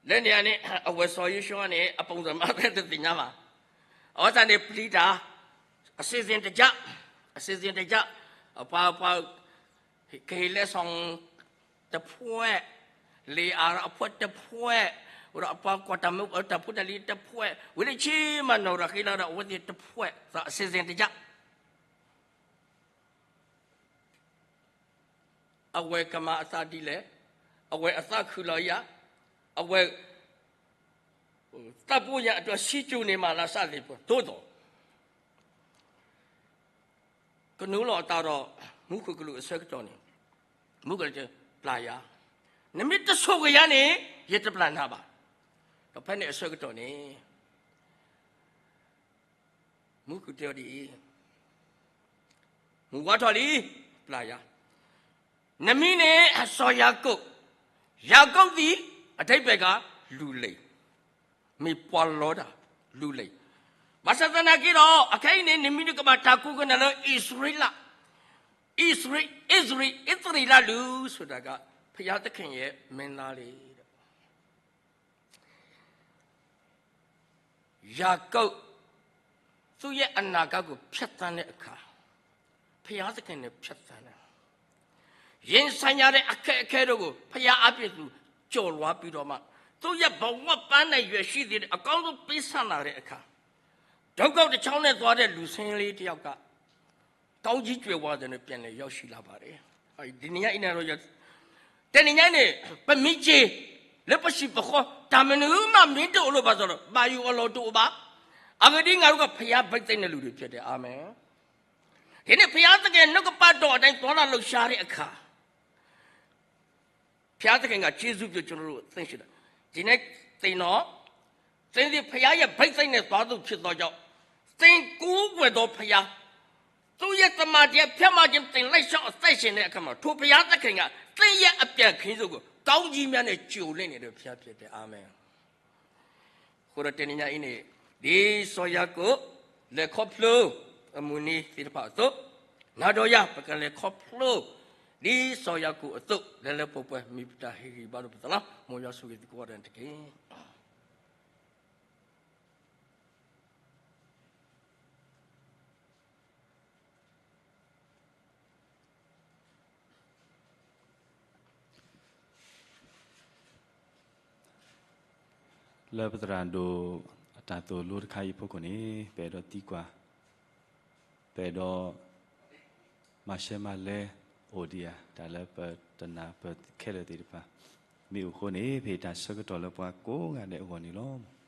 လၢန့ၣ်န့ၣ် အဝဲစီၤယိၤၡူန့ၣ် အပုံစံမးသ့တသ့ၣ်ညါဘၣ်. အဝဲသတးန့ၣ်ပျံၤတၢ် အစီအစဉ်တကျ အစီအစဉ်တကျ အပှၤပှၤ ကဟ့ၣ်လဲစီၣ်တဖှဲး လေအၤရံအဖှဲးတဖှဲး ဒီးအပှၤကွၢ်တၢ်မုာ်တၢ်ဖိတၢ်လံၤတဖှဲး ဝံၤလၢဆံမၤနီၣ်ရၤဃံလၤဒီး အဝဲသ့ၣ်တဖှဲး အစီအစဉ်တကျ အဝဲကမၤအသးဒ်လဲၣ်, အဝဲအသးခုလီၤယၤ, အဝဲ သးပူၤညါအတၢ်စံၣ်စိၤန့ၣ်မၤလၢစသ့ၣ်ပသိးသိး ကနိးလီၤအသးဒီး မူခိၣ်ကလူးအဆၢကတီၢ်န့ၣ် မူခိၣ်ကလူးတဲ ပျၢ်ယၤ, နမ့ၢ်တဆိၣ်ဂ့ၤယၤန့ၣ် ယတပျၢ်နၤဘၣ်. ဒီးဖဲန့ၣ်အဆၢကတီၢ်န့ၣ် မူခိၣ်တဲအီၤဒ်အံၤ, မုၢ်ဝါထီၣ်လံ, ပျၢ်ယၤ, နမံၤန့ၣ်စီၤယၤကိာ်, ယၤကိာ်သံး အဓိပ္ပာယ်က လူလိမ်, မ့ၢ်ပှၤလီတၢ် လူလိမ်, ဘၣ်ဆၣ်သနာ်က့ဒီး အခဲအံၤန့ၣ် နမံၤန့ၣ်ကဘၣ်တၢ်ကိးကနၣ်လၢ အံၣ်စရ့လး, အံၣ်စရ့လး, အံၣ်စရ့လးလူၤ ဆိုတာက ဘုရားသခင်ရဲ့မင်းသားလေး ယာကုပ် သူ့ရဲ့အနာဂတ်ကို ဖြတ်သန်းတဲ့အခါ ဘုရားသခင်နဲ့ ဖြတ်သန်းတယ်။ ရင်ဆိုင်ရတဲ့အခက်အခဲတို့ကို ဘုရားအားဖြင့်သူကျော်လွှားပြီးတော့မှ သူ့ရဲ့ဘဝပန်းတိုင်ရွယ်ရှိသေးတယ် အကောင်းဆုံးပေးဆပ်လာတဲ့အခါ ဒုက္ခတစ်ချောင်းနဲ့သွားတဲ့လူဆင်းရဲလေးတစ်ယောက်က ကောင်းကြီးကြွယ်ဝစွာနဲ့ ပြန်လည်ရောက်ရှိလာပါတယ်။ ဒီနေ့ညနေတော့ တနံၤညါန့ၣ် ပမံၤက့ၤ လၢပစံၣ်ပဃီ တၢ်မနုၤမးမ့ၢ်တအိၣ်လၢၤဘၣ်ဆၣ်ဒီး ဘၣ်ယိၣ်အလီၢ်တအိၣ်ဘၣ်. အဂ့ၢ်ဒ်အံၤ ငါတို့က ဘုရားဘိသိက်နဲ့လူတွေဖြစ်တယ်. အာမင်. ဒီနေ့ ဘုရားသခင်နှုတ်ကပတ်တော်အတိုင်း သွားလာလှုပ်ရှားတဲ့အခါ ဘုရားသခင်က ကျေးဇူးပြု ကျွန်တော်တို့ အသင်းရှင်တယ်. ဒီနေ့ သင်တော့ သင်သည် ဘုရားရဲ့ဘိသိက်နဲ့ သွားသူဖြစ်သောကြောင့် သင်ကိုးကွယ်သောဘုရား သူ့ရဲ့သမ္မာတရား ဖြတ်မှာခြင်း သင်လိုက်လျှောက်အသက်ရှင်တဲ့အခါမှာ ထိုဘုရားသခင်က သင်ရဲ့အပြန်ခရီးသို့ကို ကောင်းကြီးများနဲ့ ကြိုလင့်နေတဲ့ဘုရားဖြစ်တယ်. အာမင်. အဃိဒီးတနံၤညါအံၤန့ၣ် ဒ်စီၤယၤကိာ် လဲၤခီဖျိ အမုၢ်နံၤသ့ၣ်တဖၣ်အသိး, နၤဒီးယၤ ပကလဲၤခီဖျိ ဒ်စီၤယၤကိာ်အသိး လၢလၢပှဲၤပှဲၤ မ့ၢ်ပတၢ်ဟ့ၣ်ဂံၢ်ဘါလိာ်ပသးလီၤ. မ်ယွၤဆိၣ်ဂ့ၤသုကိးဂၤဒဲးန့ၣ်တက့ၢ်. လၢပသရၣ်ဒိၣ်အတၢ်သိၣ်လိတခါအံၤအဖီခိၣ်န့ၣ် ပအဲၣ်ဒိးသံကွၢ် ပအဲၣ်ဒိး မၤရှဲမၤလဲအိၣ်ဒံးဧါ, တၢ်လၢပတနၢ်ပၢၢ်ခဲလၢာ်သ့ၣ်တဖၣ် မ့ၢ်အိၣ်အဃိန့ၣ် ပဟ့ၣ်တၢ်ဆၢကတီၢ်လၢပှၤကိးဂၤဒဲးအဂီၢ်န့ၣ်လီၤ.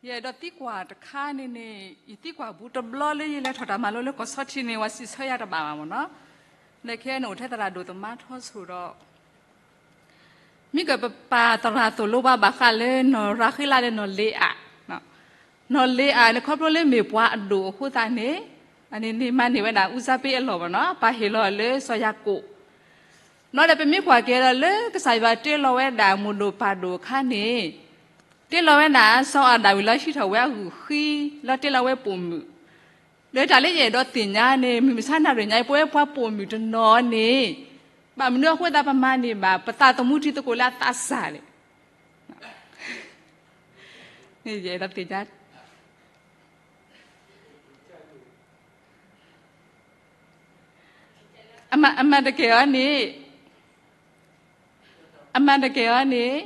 ယအဲၣ်ဒိးသံကွၢ်တခါန့ၣ်န့ၣ် ယသံကွၢ်ဘူးတဘျီလၢယလဲၤထီၣ်တၢ်မၤလိလၢကီၢ်ဆီထံးန့ၣ် ဝဲစံးဆၢယၤတဘၣ်ဘၣ်မ့ၢ်နီၤ. လၢခဲအံၤန့ၣ်အိၣ်ထဲသရၣ်ဒိၣ်သမါထီဆိၣ်ဒီး မ့ၢ်ကပပာ်သရၣ်သိၣ်လိပှၤဘၣ်ဃးလၢနီၢ်ရၤဃ့လးဒီးနီၢ်လ့ၤအး, နီၢ်လ့ၤအးန့ၣ် ခီဖျိလၢမ့ၢ်ပှၤအဒိၣ်အဃိသတးန့ၣ် အန့ၣ်န့ၣ်မၤန့ၢ်ဝဲဒၣ် ဦးစားပေး အလီၢ်မ့ၢ်နီၤ, ပာ်ဟ့ၣ်လီၤလၢစီၤယၤကိာ် နီၤဒီးပမ့ၢ်ကွၢ်က့ၤဒီးလၢကစၢ်ယွၤတ့လီၤဝဲဒၣ်မိၢ်ဒိၣ်ပၢ်ဒိၣ်အခါန့ၣ် တ့လီၤဝဲဒၣ်စီၤအၤဒၣ်ဝံၤလီၤဟံးထီၣ်ဝဲအဂုာ်ဃံ လီၤတ့လီၤဝဲပိာ်မုၣ်, ဒီးတၢ်လၢယအဲၣ်ဒိးသ့ၣ်ညါန့ၣ် မုၢ်မဆါနၣ်ရံၣ်ညါအံၤ ပဝဲပှၤပိာ်မုၣ်တနီၤန့ၣ် ဘၣ်မနုၤအဃိသတးပမၤန့ၢ်ဘၣ် ပသးသမူထံသကိးလၢအသးစၢ်လဲၣ်. ယအဲၣ်ဒိးသ့ၣ်ညါ အမၤတက့ၢ်အီၤန့ၣ်, အမၤတက့ၢ်အီၤန့ၣ်,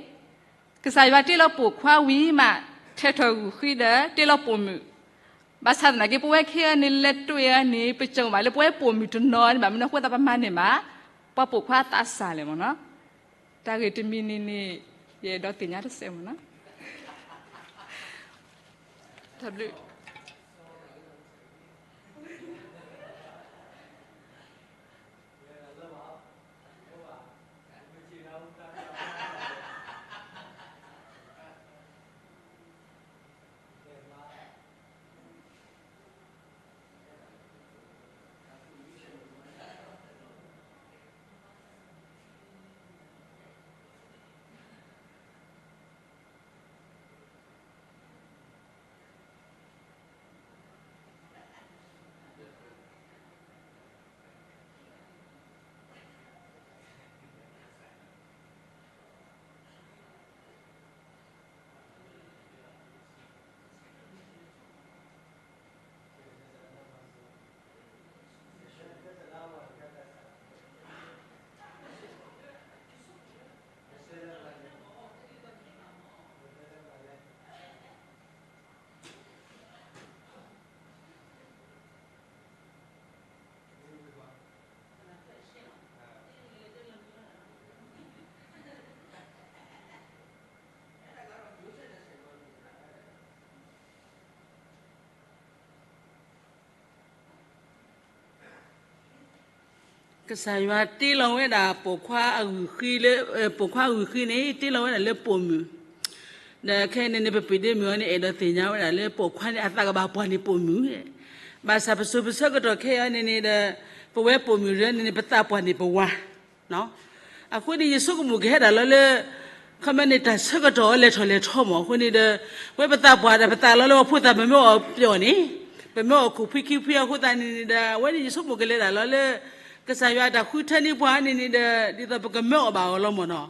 ကစၢ်ယွၤတ့လီၤပိာ်ခွါဝံၤမး ထဲးထီၣ်ဂုာ်ဃံဒီးတ့လီၤပိာ်မုၣ်, ဘၣ်ဆၣ်သနာ်က့ ပဝဲခဲအံၤန့ၣ် လဲၤတွဲၣ်အီၤန့ၣ် ပစိာ်ဘၣ်လၢပဝဲပိာ်မုၣ်တနီၤန့ၣ် ဘၣ်မနုၤအဃိသတးပမၤန့ၢ်ဘၣ် ပှၤပိာ်ခွါသးစၢ်လဲၣ်မ့ၢ်နီၤ. တၢ်ဂ့ၢ်တမံၤန့ၣ်န့ၣ် ယအဲၣ်ဒိးသ့ၣ်ညါတစဲးမ့ၢ်နီၤ. တၢ်ဘျုးကစၢ်ယွၤတ့လီၤဝဲဒၣ်ပိာ်ခွါအဂုာ်ဃံ, ပိာ်ခွါအဂုာ်ဃံန့ၣ် တ့လီၤဝဲဒၣ်လၢပိာ်မုၣ်, ဒီးခဲအံၤန့ၣ်န့ၣ် ပပှ့ၤဒ့မုၣ်အီၤန့ၣ် အဲၣ်ဒိးသ့ၣ်ညါဝဲဒၣ်လၢပိာ်ခွါန့ၣ် အသးကဘၣ်ပှၢ်န့ၢ်ပိာ်မုၣ်, ဘၣ်ဆၣ်ပစိၤပဆၢကတီၢ်ခဲအံၤန့ၣ်န့ၣ်ဒီး ပဝဲပိာ်မုၣ်တဂၤန့ၣ်န့ၣ် ပသးပှၢ်န့ၢ်ပဝၤ အဃိန့ၣ် ယဆိကမိၣ်ကဟဲဒၣ်လီၤလၢ ခီမ့ၢ်န့ၣ် တၢ်ဆၢကတီၢ်အလဲၤထီၣ်လဲၤထီမ့ၢ် အဃိန့ၣ်ဒီး ဝဲပသးပှၢ်ဒီး ပသးလီၤလၢပှၤဖိသၣ် ပမ့ၢ်အီၣ်ပျီၣ်န့ၣ် ပမ့ၢ်အီၣ်ခိၣ်ဖှံခံဖှံအဃိသတးန့ၣ်န့ၣ်ဒီး အဝဲန့ၣ်ယဆိကမိၣ်ကလဲၤဒၣ်လီၤလၢ ကစၢ်ယွၤတၢ်ဃုထၢန့ၢ်ပှၤန့ၣ်န့ၣ်ဒီး ဒ်သိးပကမၢအီၣ်ဘၣ်အီၤလီၤမ့ၢ်နီၤ.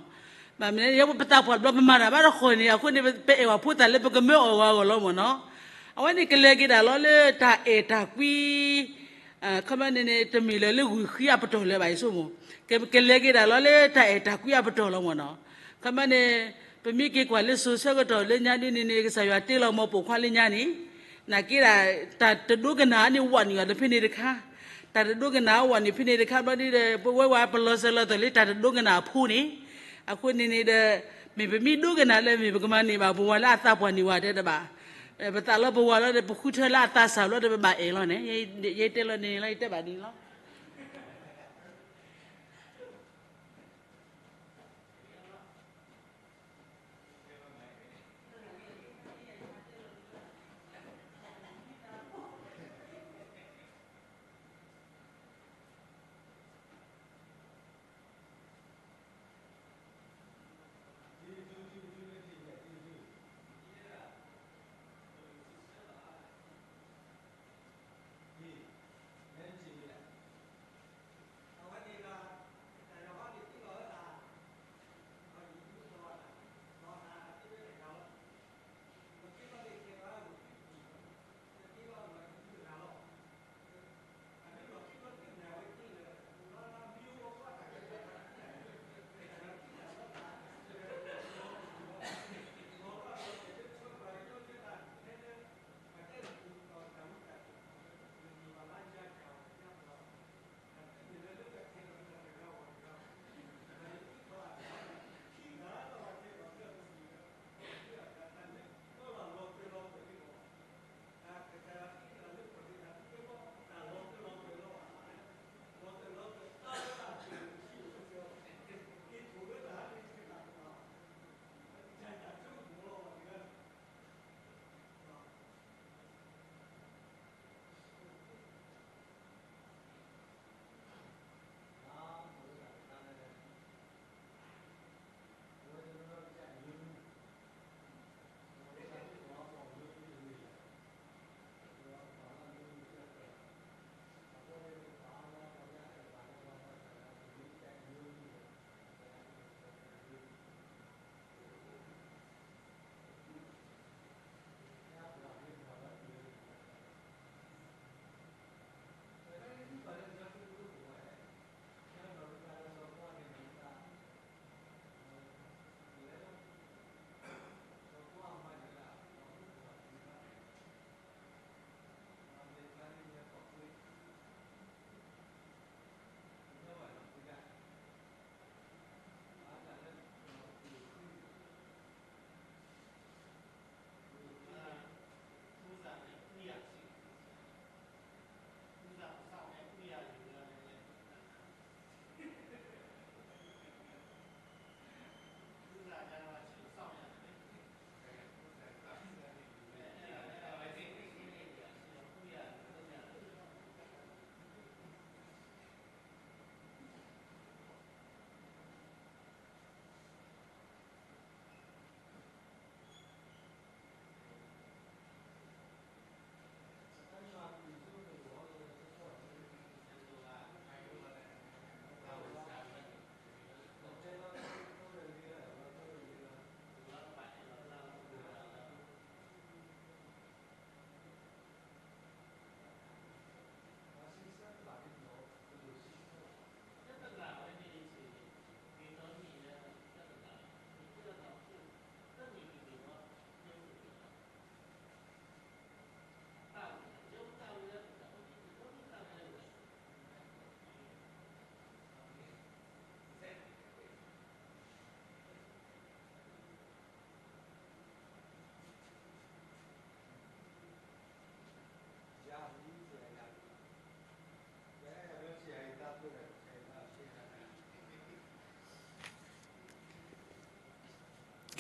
ဘၣ်မနုၤ ယပသးပှၢ်တဘျီပမၤတၢ်ဘၣ်တခီန့ၣ် အဃိန့ၣ် ပအဲၣ်ပှၤဖိသၣ်လၢပကမၢအီၣ်ဝဲအဂီၢ်လီၤမ့ၢ်နီၤ. အဝဲန့ၣ်ကလဲၤက့ၤဒၣ်လီၤလၢတၢ်အဲၣ်တၢ်ကွံ ခီမ့ၢ်န့ၣ်န့ၣ် တမ့ၢ်လၢၤလၢဂုာ်ဃံအပတီၢ်လၢၤဘၣ် ယဆိကမိၣ်, က ကလဲၤက့ၤဒၣ်လီၤလၢတၢ်အဲၣ်တၢ်ကွံအပတီၢ်လီၤမ့ၢ်နီၤ. ခီမ့ၢ်န့ၣ် ပမ့ၢ်က့ၤကွၢ်လၢစိၤဆၢကတီၢ်လၢညါဒ်န့ၣ်န့ၣ် ကစၢ်ယွၤတ့လီၤမီၤပိာ်ခွါလၢညါန့ၣ် နာ်က့ဒၣ် တၢ်တဒိကနၣ်န့ၣ် ဝးနုာ်အီၤတဖဲန့ၣ်တခါ, တၢ်တဒိကနၣ်ဝးနုာ်ဖဲန့ၣ်တခါဘျီဒ်ဒီး ပဝဲဝဲပလီၤစၢၤလီၤသွဲၣ်လၢတၢ်တဒိကနၣ်အဖိန့ၣ်, အဃိန့ၣ်န့ၣ်ဒီး မ့ၢ်ပမ့ၢ်ဒိကနၣ်လၢမ့ၢ်ပကမၤန့ၢ်ဘၣ်ပဝၤလၢအသးပှၢ်န့ၢ်ဝဲတဲတဘၣ် ပသးလီၤပဝၤလီၤဒီး ပဃုထၢလၢအသးစၢ်လီၤဒီး ပဘၣ်အဲၣ်လီၤန့ၣ် ယတဲလီၤန့ၣ်လီၤ ယတဲဘၣ်န့ၣ်လီၤ.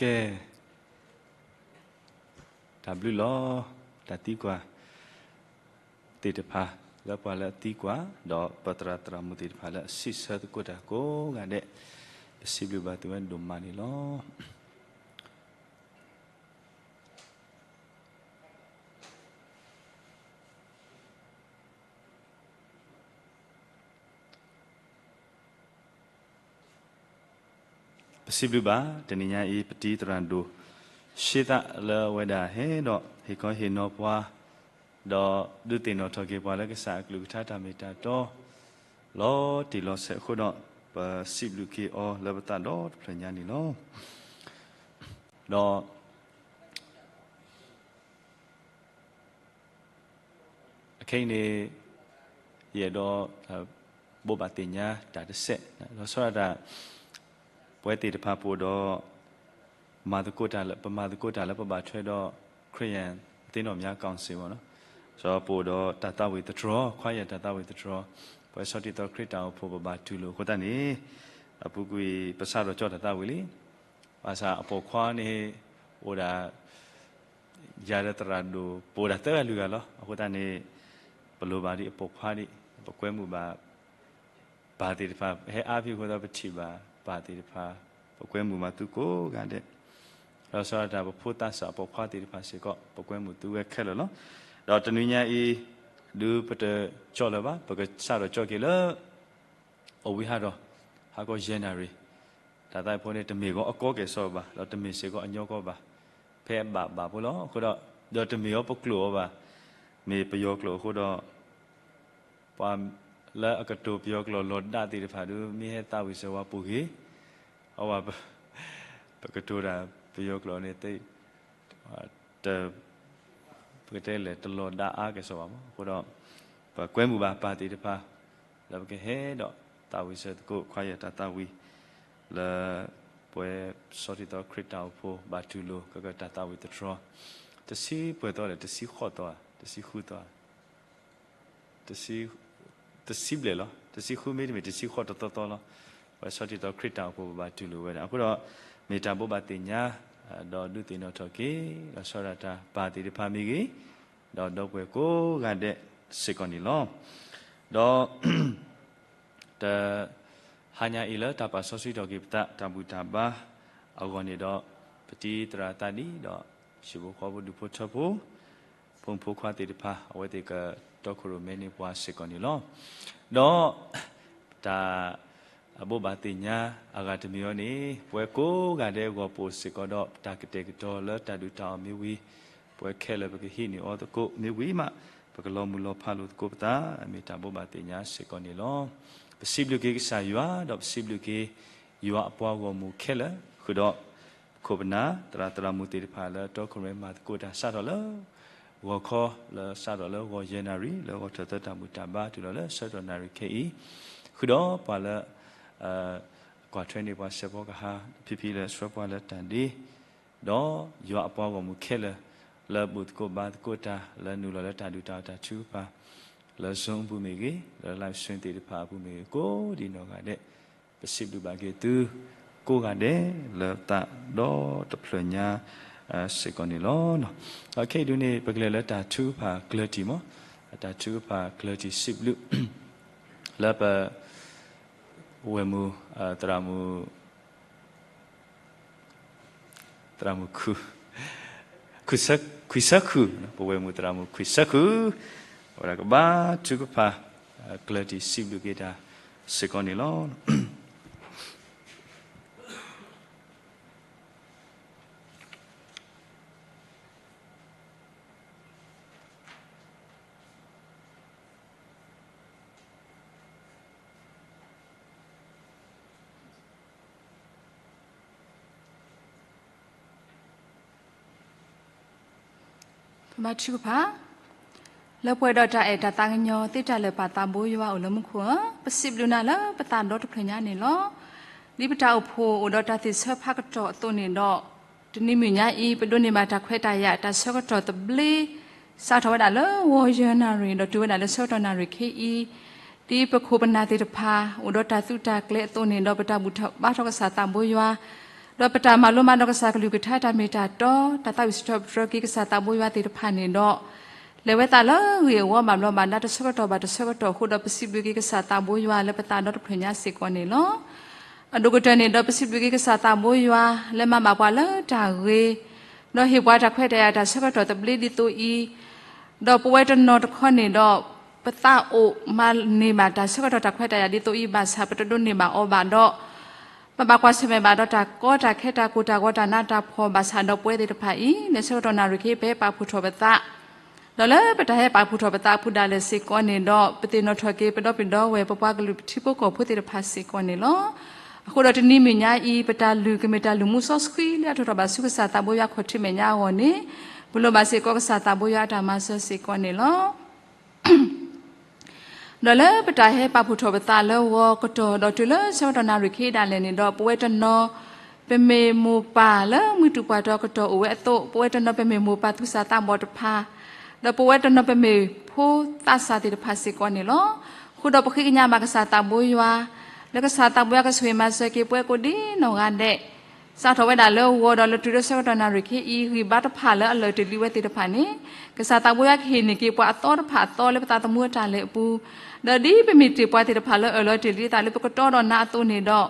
ကဲ, တၢ်ဘျုးလီၤ. တၢ်သံကွၢ်သ့ၣ်တဖၣ် လၢပှၤလၢအသံကွၢ် ဒီးပသရၣ်သရၣ်မုၣ်သ့ၣ်တဖၣ်လၢအစံးဆၢသကိးတၢ်ကိးဂၤဒဲး, ပစံးဘျုးဘၣ်သုဝဲဒိၣ်မးန့ၣ်လီၤ. ပစံးဘျုးဘၣ် တနံၤညါအံၤ ပတံၤသရၣ်ဒိၣ် ရှ့သးလၢအဝဲဒၣ်ဟဲဒီး ဟ့ၣ်ခီဟ့ၣ်နီၤပှၤ ဒီးဒုးသ့ၣ်နီၣ်ထီၣ်က့ၤပှၤလၢကစၢ်အကလုၢ်ကထါတၢ်မ့ၢ်တၢ်တီ လီၤတံၢ်လီၤဆဲးအဃိဒီး ပစံးဘျုးက့ၤအီၤလၢပသးဒီတဖျၢၣ်ညါန့ၣ်လီၤ. ဒီး အခဲအံၤန့ၣ် ယအဲၣ်ဒိး ဘိးဘၣ်သ့ၣ်ညါတၢ်တစဲး လီၤဆီဒၣ်တၢ် ပဝဲသ့ၣ်တဖၣ်ပအိၣ်ဒီး မၤသကိးတၢ်လၢ ပမၤသကိးတၢ်လၢပဘၣ်ထွဲဒီး ခရံာ်ယၣ်သ့ၣ်နီၣ်မၠါ council မ့ၢ်နီၤ, ဒီးပအိၣ်ဒီးတၢ်သးဝံၣ်သတြီၤ choir တၢ်သးဝံၣ်သတြီၤ, ပဝဲဆီၣ်တံၢ်သီခရံာ်တၢ်အိၣ်ဖှိၣ်ပဘၣ်တူၢ်လိာ်အဃိသတးန့ၣ် အပူၤကွံာ်ပစးထီၣ်ကၠီတၢ်သးဝံၣ်လံ. ဘၣ်ဆၣ်အပိာ်ခွါန့ၣ် အိၣ်ဒၣ် ယၤဒီးသရၣ်ဒိၣ် ပအိၣ်ဒၣ်သၢဂၤလွံၢ်ဂၤလီၤ. အဃိသတးန့ၣ် ပလိၣ်ဘၣ်ဒ်အပိာ်ခွါဒံး ပကွဲမုာ်ဘၣ် ပၢ်သ့ၣ်တဖၣ် ဟဲအါဖဲအဃိသတး ပထံၣ်ဘၣ်ပၢ်သ့ၣ်တဖၣ် ပကွဲမုာ်ဘၣ်သုကိးဂၤဒဲး, လီၤဆီဒၣ်တၢ် ပဖိသးစၢ်ပိာ်ခွါသ့ၣ်တဖၣ်စ့ၢ်ကီး ပကွဲမုာ်သုဝဲခဲလၢာ်လီၤ. ဒီးတနွံညါအံၤ ဒုးပတကၠီလၢၤဘၣ် ပကစးထီၣ်ကၠီက့ၤလၢ အဝံဟးထီၣ် ဟါခီယဲၢ်နၣ်ရံၣ်, တၢ်သးဝံၣ်ဖိန့ၣ် တမ့ၢ်ဂီၤအကီကဲၣ်ဆိးဘၣ် ဒီးတမ့ၢ်စ့ၢ်ကီးအညီကီဘၣ်, ဖဲအဘၣ်ဘၣ်ဖိလီၤ. အဃိဒီး ဒီးတမ့ၢ်အီၤပကျိာ်အီၤဘၣ်, မ့ၢ်ပယီၤကျိာ်အဃိဒီး ပှၤလၢအကတိၤပယီၤကျိာ်လီၤဒါသ့ၣ်တဖၣ်ဒုး မ့ၢ်ဟဲသးဝံၣ်စၢၤဝဲပူၤဂ့ၤ, အဝဲ ပကတိၤတၢ်ပယီၤကျိာ်န့ၣ် တ ပကတဲလဲၣ် တလီၤဒါအါကဲၣ်ဆိးဘၣ်မး. အဃိဒီး ပကွဲမုာ်ဘၣ်ပၢ်သ့ၣ်တဖၣ် လၢပကဟဲဒီးသးဝံၣ်စၢၤသကိး choir တၢ်သးဝံၣ် လၢပဝဲဆီၣ်တံၢ်သီခရံာ်တၢ်အိၣ်ဖှိၣ် ဘၣ်တူၢ်လိာ်ကကတၢ်သးဝံၣ်သတြီၤ တဆံပှဲၤသီလဲၣ် တဆံဃိးသီ တဆံဃုသီ တဆံဘျဲၣ်လီၤ. တဆံဃုမ့တမ့ၢ် တဆံဃိးတသီသီလီၤ. ပဝဲဆီၣ်တံၢ်သီခရံာ်တၢ်အိၣ်ဖှိၣ် ပဘၣ်တူၢ်လိာ်ဝဲဒၣ်. အဃိဒီး မ့ၢ်တၢ်ဘိးဘၣ်သ့ၣ်ညါ ဒီးဒုးသ့ၣ်နီၣ်ထီၣ်က့ၤ ဒီးဆီဒၣ်တၢ်ပၢ်သ့ၣ်တဖၣ်မ့ၢ်ဂ့ၤ, ဒီးဒီပုၢ်ဝဲၢ်ကိးဂၤဒဲးစ့ၢ်ကီးန့ၣ်လီၤ. ဒီး တ ဟါညါအံၤလၢတၢ်ပာ်စီဆှံထီၣ်က့ၤပသး တၢ်ဘူၣ်တၢ်ဘါအဂီၢ်န့ၣ်ဒီး ပတံၤသရၣ်သးဒံးဒီး ဟံၣ်ဖိဃီဖိ ဒူၣ်ဖိထၢဖိ ဖိမုၣ်ဖိခွါသ့ၣ်တဖၣ် အဝဲသ့ၣ်ကတီခိၣ်ရိၣ်မဲန့ၢ်ပှၤစ့ၢ်ကီးန့ၣ်လီၤ. ဒီး တၢ် အဘိးဘၣ်သ့ၣ်ညါအဂၤတမံၤအံၤန့ၣ် ပဝဲကိးဂၤဒဲးအဂီၢ်ပအိၣ်စ့ၢ်ကီးဒီး ပတၢ်ကတဲာ်ကတီၤလၢတၢ်ဒုၣ်တၢ်အီၣ်မ့ၢ်ဝံၤ ပဝဲခဲလၢာ်ပကဟံးန့ၢ်အီၤသကိးမ့ၢ်ဝံၤမး ပကလီၤမုၢ်လီၤဖးလိာ်သကိးပသး မ့ၢ်တၢ်ဘိးဘၣ်သ့ၣ်ညါစ့ၢ်ကီးန့ၣ်လီၤ. ပစံးဘျုးက့ၤကစၢ်ယွၤ ဒီးပစံးဘျုးက့ၤ ယွၤအပှၤဂီၢ်မုၢ်ခဲလၢာ် ဃုာ်ဒီး ပခိၣ်ပနၢ် သရၣ်သရၣ်မုၣ်သ့ၣ်တဖၣ်လၢတီခိၣ်ရိၣ်မဲမၤသကိးတၢ်စးထီၣ်လၢ ဂီၤခီ လၢစးထီၣ်လၢဂီၤယဲၢ်နၣ်ရံၣ် လၢဂီၤထီၣ်သၢတၢ်ဘူၣ်တၢ်ဘါတုၤလီၤလၢဆၢကတီၢ်နၣ်ရံၣ်ခဲအံၤ, ဃုာ်ဒီးပှၤလၢ ကွၢ်ထွဲန့ၢ်ပှၤစဲးဖီကဟၣ် ဖံဖံလၢဆှၢပှၤလၢတၢ်ဒ့ ဒီးယွၤအပှၤဂီၢ်မုၢ်ခဲလၢာ် လၢဘူၣ်သကိးဘါသကိးတၢ် လၢနုာ်လီၤလၢတၢ်ဒုၣ်တၢ်အီၣ်တၢ်ထုကဖၣ် လၢ Zoom အပူၤမ့ၢ်ဂ့ၤ, လၢ live stream သ့ၣ်တဖၣ်အပူၤမ့ၢ်ဂ့ၤ ကိးဒံးနီၢ်ဂၤဒဲး, ပစံးဘျုးဘၣ်က့ၤသု ကိးဂၤဒဲးလၢသးဒီတဖျၢၣ်ညါ စ့ၢ်ကီးန့ၣ်လီၤ. ဒီးခဲအံၤဒုးန့ၣ် ပကလဲၤလၢတၢ်ထုကဖၣ်ကျၢၤတံၢ်မး, တၢ်ထုကဖၣ်ကျၢၤတံၢ်စံးဘျုး လၢပ ဝဲၢ်မုၢ် သရၣ်မုၣ် သရၣ်မုၣ် ခွံဆၢခုၣ်, ပဝဲၢ်မုၢ်သရၣ်မုၣ်ခွံဆၢခုၣ်, အဝဲဒၣ်ကဘါထုကဖၣ် ကျၢၤတံၢ်စံးဘျုးက့ၤတၢ်စ့ၢ်ကီးန့ၣ်လီၤ. ပဘါထုကဖၣ်, လၢပှဲၤဒီးတၢ်အဲၣ်တၢ်သးကညီၤ သ့တၢ်လၢာ်ပာ်သးဘိယွၤအိၣ်လၢမူခိၣ်ဧၢ, ပစံးဘျုးနၤလၢပသးဒီတဖျၢၣ်ညါန့ၣ်လီၤ. ဒ်ပတၢ်အိၣ်ဖှိၣ်အိၣ်ဒီးတၢ်သ့ၣ်ဆၢဖးကတီၢ်အသိးန့ၣ်ဒီး, တနံၤမုၢ်ညါအံၤ ပဒိးန့ၢ်ဘၣ်တၢ်ခွဲးတၢ်ယာ် တၢ်ဆၢကတီၢ်သဘျ့ စးထီၣ်ဝဲဒၣ်လၢဂီၤယဲၢ်နၣ်ရံၣ် ဒီးတုၤဝဲဒၣ်လၢဆၢကတီၢ်နၣ်ရံၣ်ခဲအံၤ, ဒ်ပခိၣ်ပနၢ်သ့ၣ်တဖၣ် အိၣ်ဒီးတၢ်သုးတၢ်ကျဲၤအသိးန့ၣ်ဒီး ပတၢ်ဘူၣ်ထီၣ်ဘါထီၣ်ကစၢ်သးဘိယွၤ, ဒီးပတၢ်မၤလိမၤဒိးကစၢ်ကလုၢ်ကထါတၢ်မ့ၢ်တၢ်တီ, တၢ်သးဝံၣ်စံးထီၣ်ပတြၢၤက့ၤကစၢ်သးဘိယွၤသ့ၣ်တဖၣ်န့ၣ်ဒီး, လဲၤဝဲသးလၢဂ့ၢ်အဂီၢ်ဘၣ်ဘျီးဘၣ်ဒါတဆၢကတီၢ်ဘၣ်တဆၢကတီၢ်အဃိဒီး ပစံးဘျုးက့ၤကစၢ်သးဘိယွၤလၢပသးဒီတဖျၢၣ်ညါစ့ၢ်ကီးန့ၣ်လီၤ. အဒိၣ်ကတၢၢ်န့ၣ်ဒီး ပစံးဘျုးက့ၤကစၢ်သးဘိယွၤလၢမၤဘၣ်ပှၤလၢတၢ်ဂ့ၤ, ဒီးဟ့ၣ်ပှၤတၢ်ခွဲးတၢ်ယာ်တၢ်ဆၢကတီၢ်သဘျ့ဒ်သိးအံၤ, ဒီးပဝဲတနီၤတခီန့ၣ်ဒီး ပသးအိၣ်မၤန့ၢ်ဘၣ်တၢ်ဆၢကတီၢ်တၢ်ခွဲးတၢ်ယာ်ဒ်သိးအံၤဘၣ်ဆၣ် ပတဒိးန့ၢ်ဘၣ်အီၤဘၣ်ဒီး ပဘၣ်ကွၢ်ဆၢၣ်မဲာ်ဘၣ်ဒီးတၢ်ကီတၢ်ခဲတၢ်ကိၢ်တၢ်ဂီၤတၢ်နးတၢ်ဖှီၣ်ဘၣ်ဆၣ်ဒီး ပဝဲသ့ၣ်တဖၣ်အံၤ လၢဆၢကတီၢ်နၣ်ရံၣ်ခဲအံၤ ပဟဲပာ်ဖှိၣ်ထီၣ်ပသး, ဒီးလၢပတၢ်ဟဲပာ်ဖှိၣ်ထီၣ်ပသးအပူၤဒၣ်လဲာ်စ့ၢ်ကီးန့ၣ်ဒီး ပသ့ၣ်နီၣ်ထီၣ်က့ၤပဒီပုၢ်ဒီဝဲၢ် ပပှၤကလုာ်ပထံဖိကီၢ်ဖိသ့ၣ်တဖၣ်စ့ၢ်ကီးန့ၣ်လီၤ. အဃိဒီးတနံၤမုၢ်ညါအံၤ ပတၢ်လုၢ်ကမ့ၢ်တၢ်လုၢ်မူစီဆှံလၢအထီၣ်ထီၣ်ဘၣ်ဆူကစၢ်သးဘိယွၤခီၣ်ထံးမဲာ်ညါအဂီၢ်န့ၣ်, ပလိၣ်ဘၣ်စ့ၢ်ကီးကစၢ်သးဘိယွၤအတၢ်မၤစၢၤစ့ၢ်ကီးန့ၣ်လီၤ. ဒီးလၢပတၢ်ဟဲပာ်ဖှိၣ်ထီၣ်ပသးလၢဂီၤကတီၢ်ဒီးတုၤလၢဆၢကတီၢ်နၣ်ရံၣ်ခံဒၣ်လဲာ်န့ၣ်ဒီး ပဝဲတနီၤ ပမ့ၢ်မိၢ်ပၢ်လၢမုၢ်တူာ်ပှၢ်တီၤကတီၢ်အိၣ်ဝဲအသိး, ပဝဲတနီၤပမ့ၢ်မိၢ်ပၢ်သူၣ်စၢ်သးဘီၣ်တဖၣ်, ဒီးပဝဲတနီၤပမ့ၢ်ဖိသးစၢ်သ့ၣ်တဖၣ်စ့ၢ်ကီးန့ၣ်လီၤ. အဃိဒီးပဃ့ကညးဘၣ်ကစၢ်သးဘိယွၤ လၢကစၢ်သးဘိယွၤကဆိၣ်ဂ့ၤမၤစၢၤက့ၤပဝဲကိးဒံနီၢ်ဂၤဒဲး စးထီၣ်ဝဲဒၣ်လၢဂီၤဒီးလၢတုၤလၢဆၢကတီၢ်နၣ်ရံၣ်ခံအံၤ ဂံၢ်ဘါတဖၣ်လၢအလၢာ်တ့ၢ်လံဝဲသ့ၣ်တဖၣ်န့ၣ်, ကစၢ်သးဘိယွၤကဟ့ၣ်န့ၢ်က့ၤပှၤအသီတဖၣ်အသီလၢပသးသမူအတၢ်လဲၤအပူၤ, ဒီးဒ်ပမ့ၢ်တ့ၢ်ပှၤသ့ၣ်တဖၣ်လၢအၢၣ်လီၤတ့ၢ်လံအသးလၢပကတီဒီးနၤအသိးန့ၣ်ဒီး,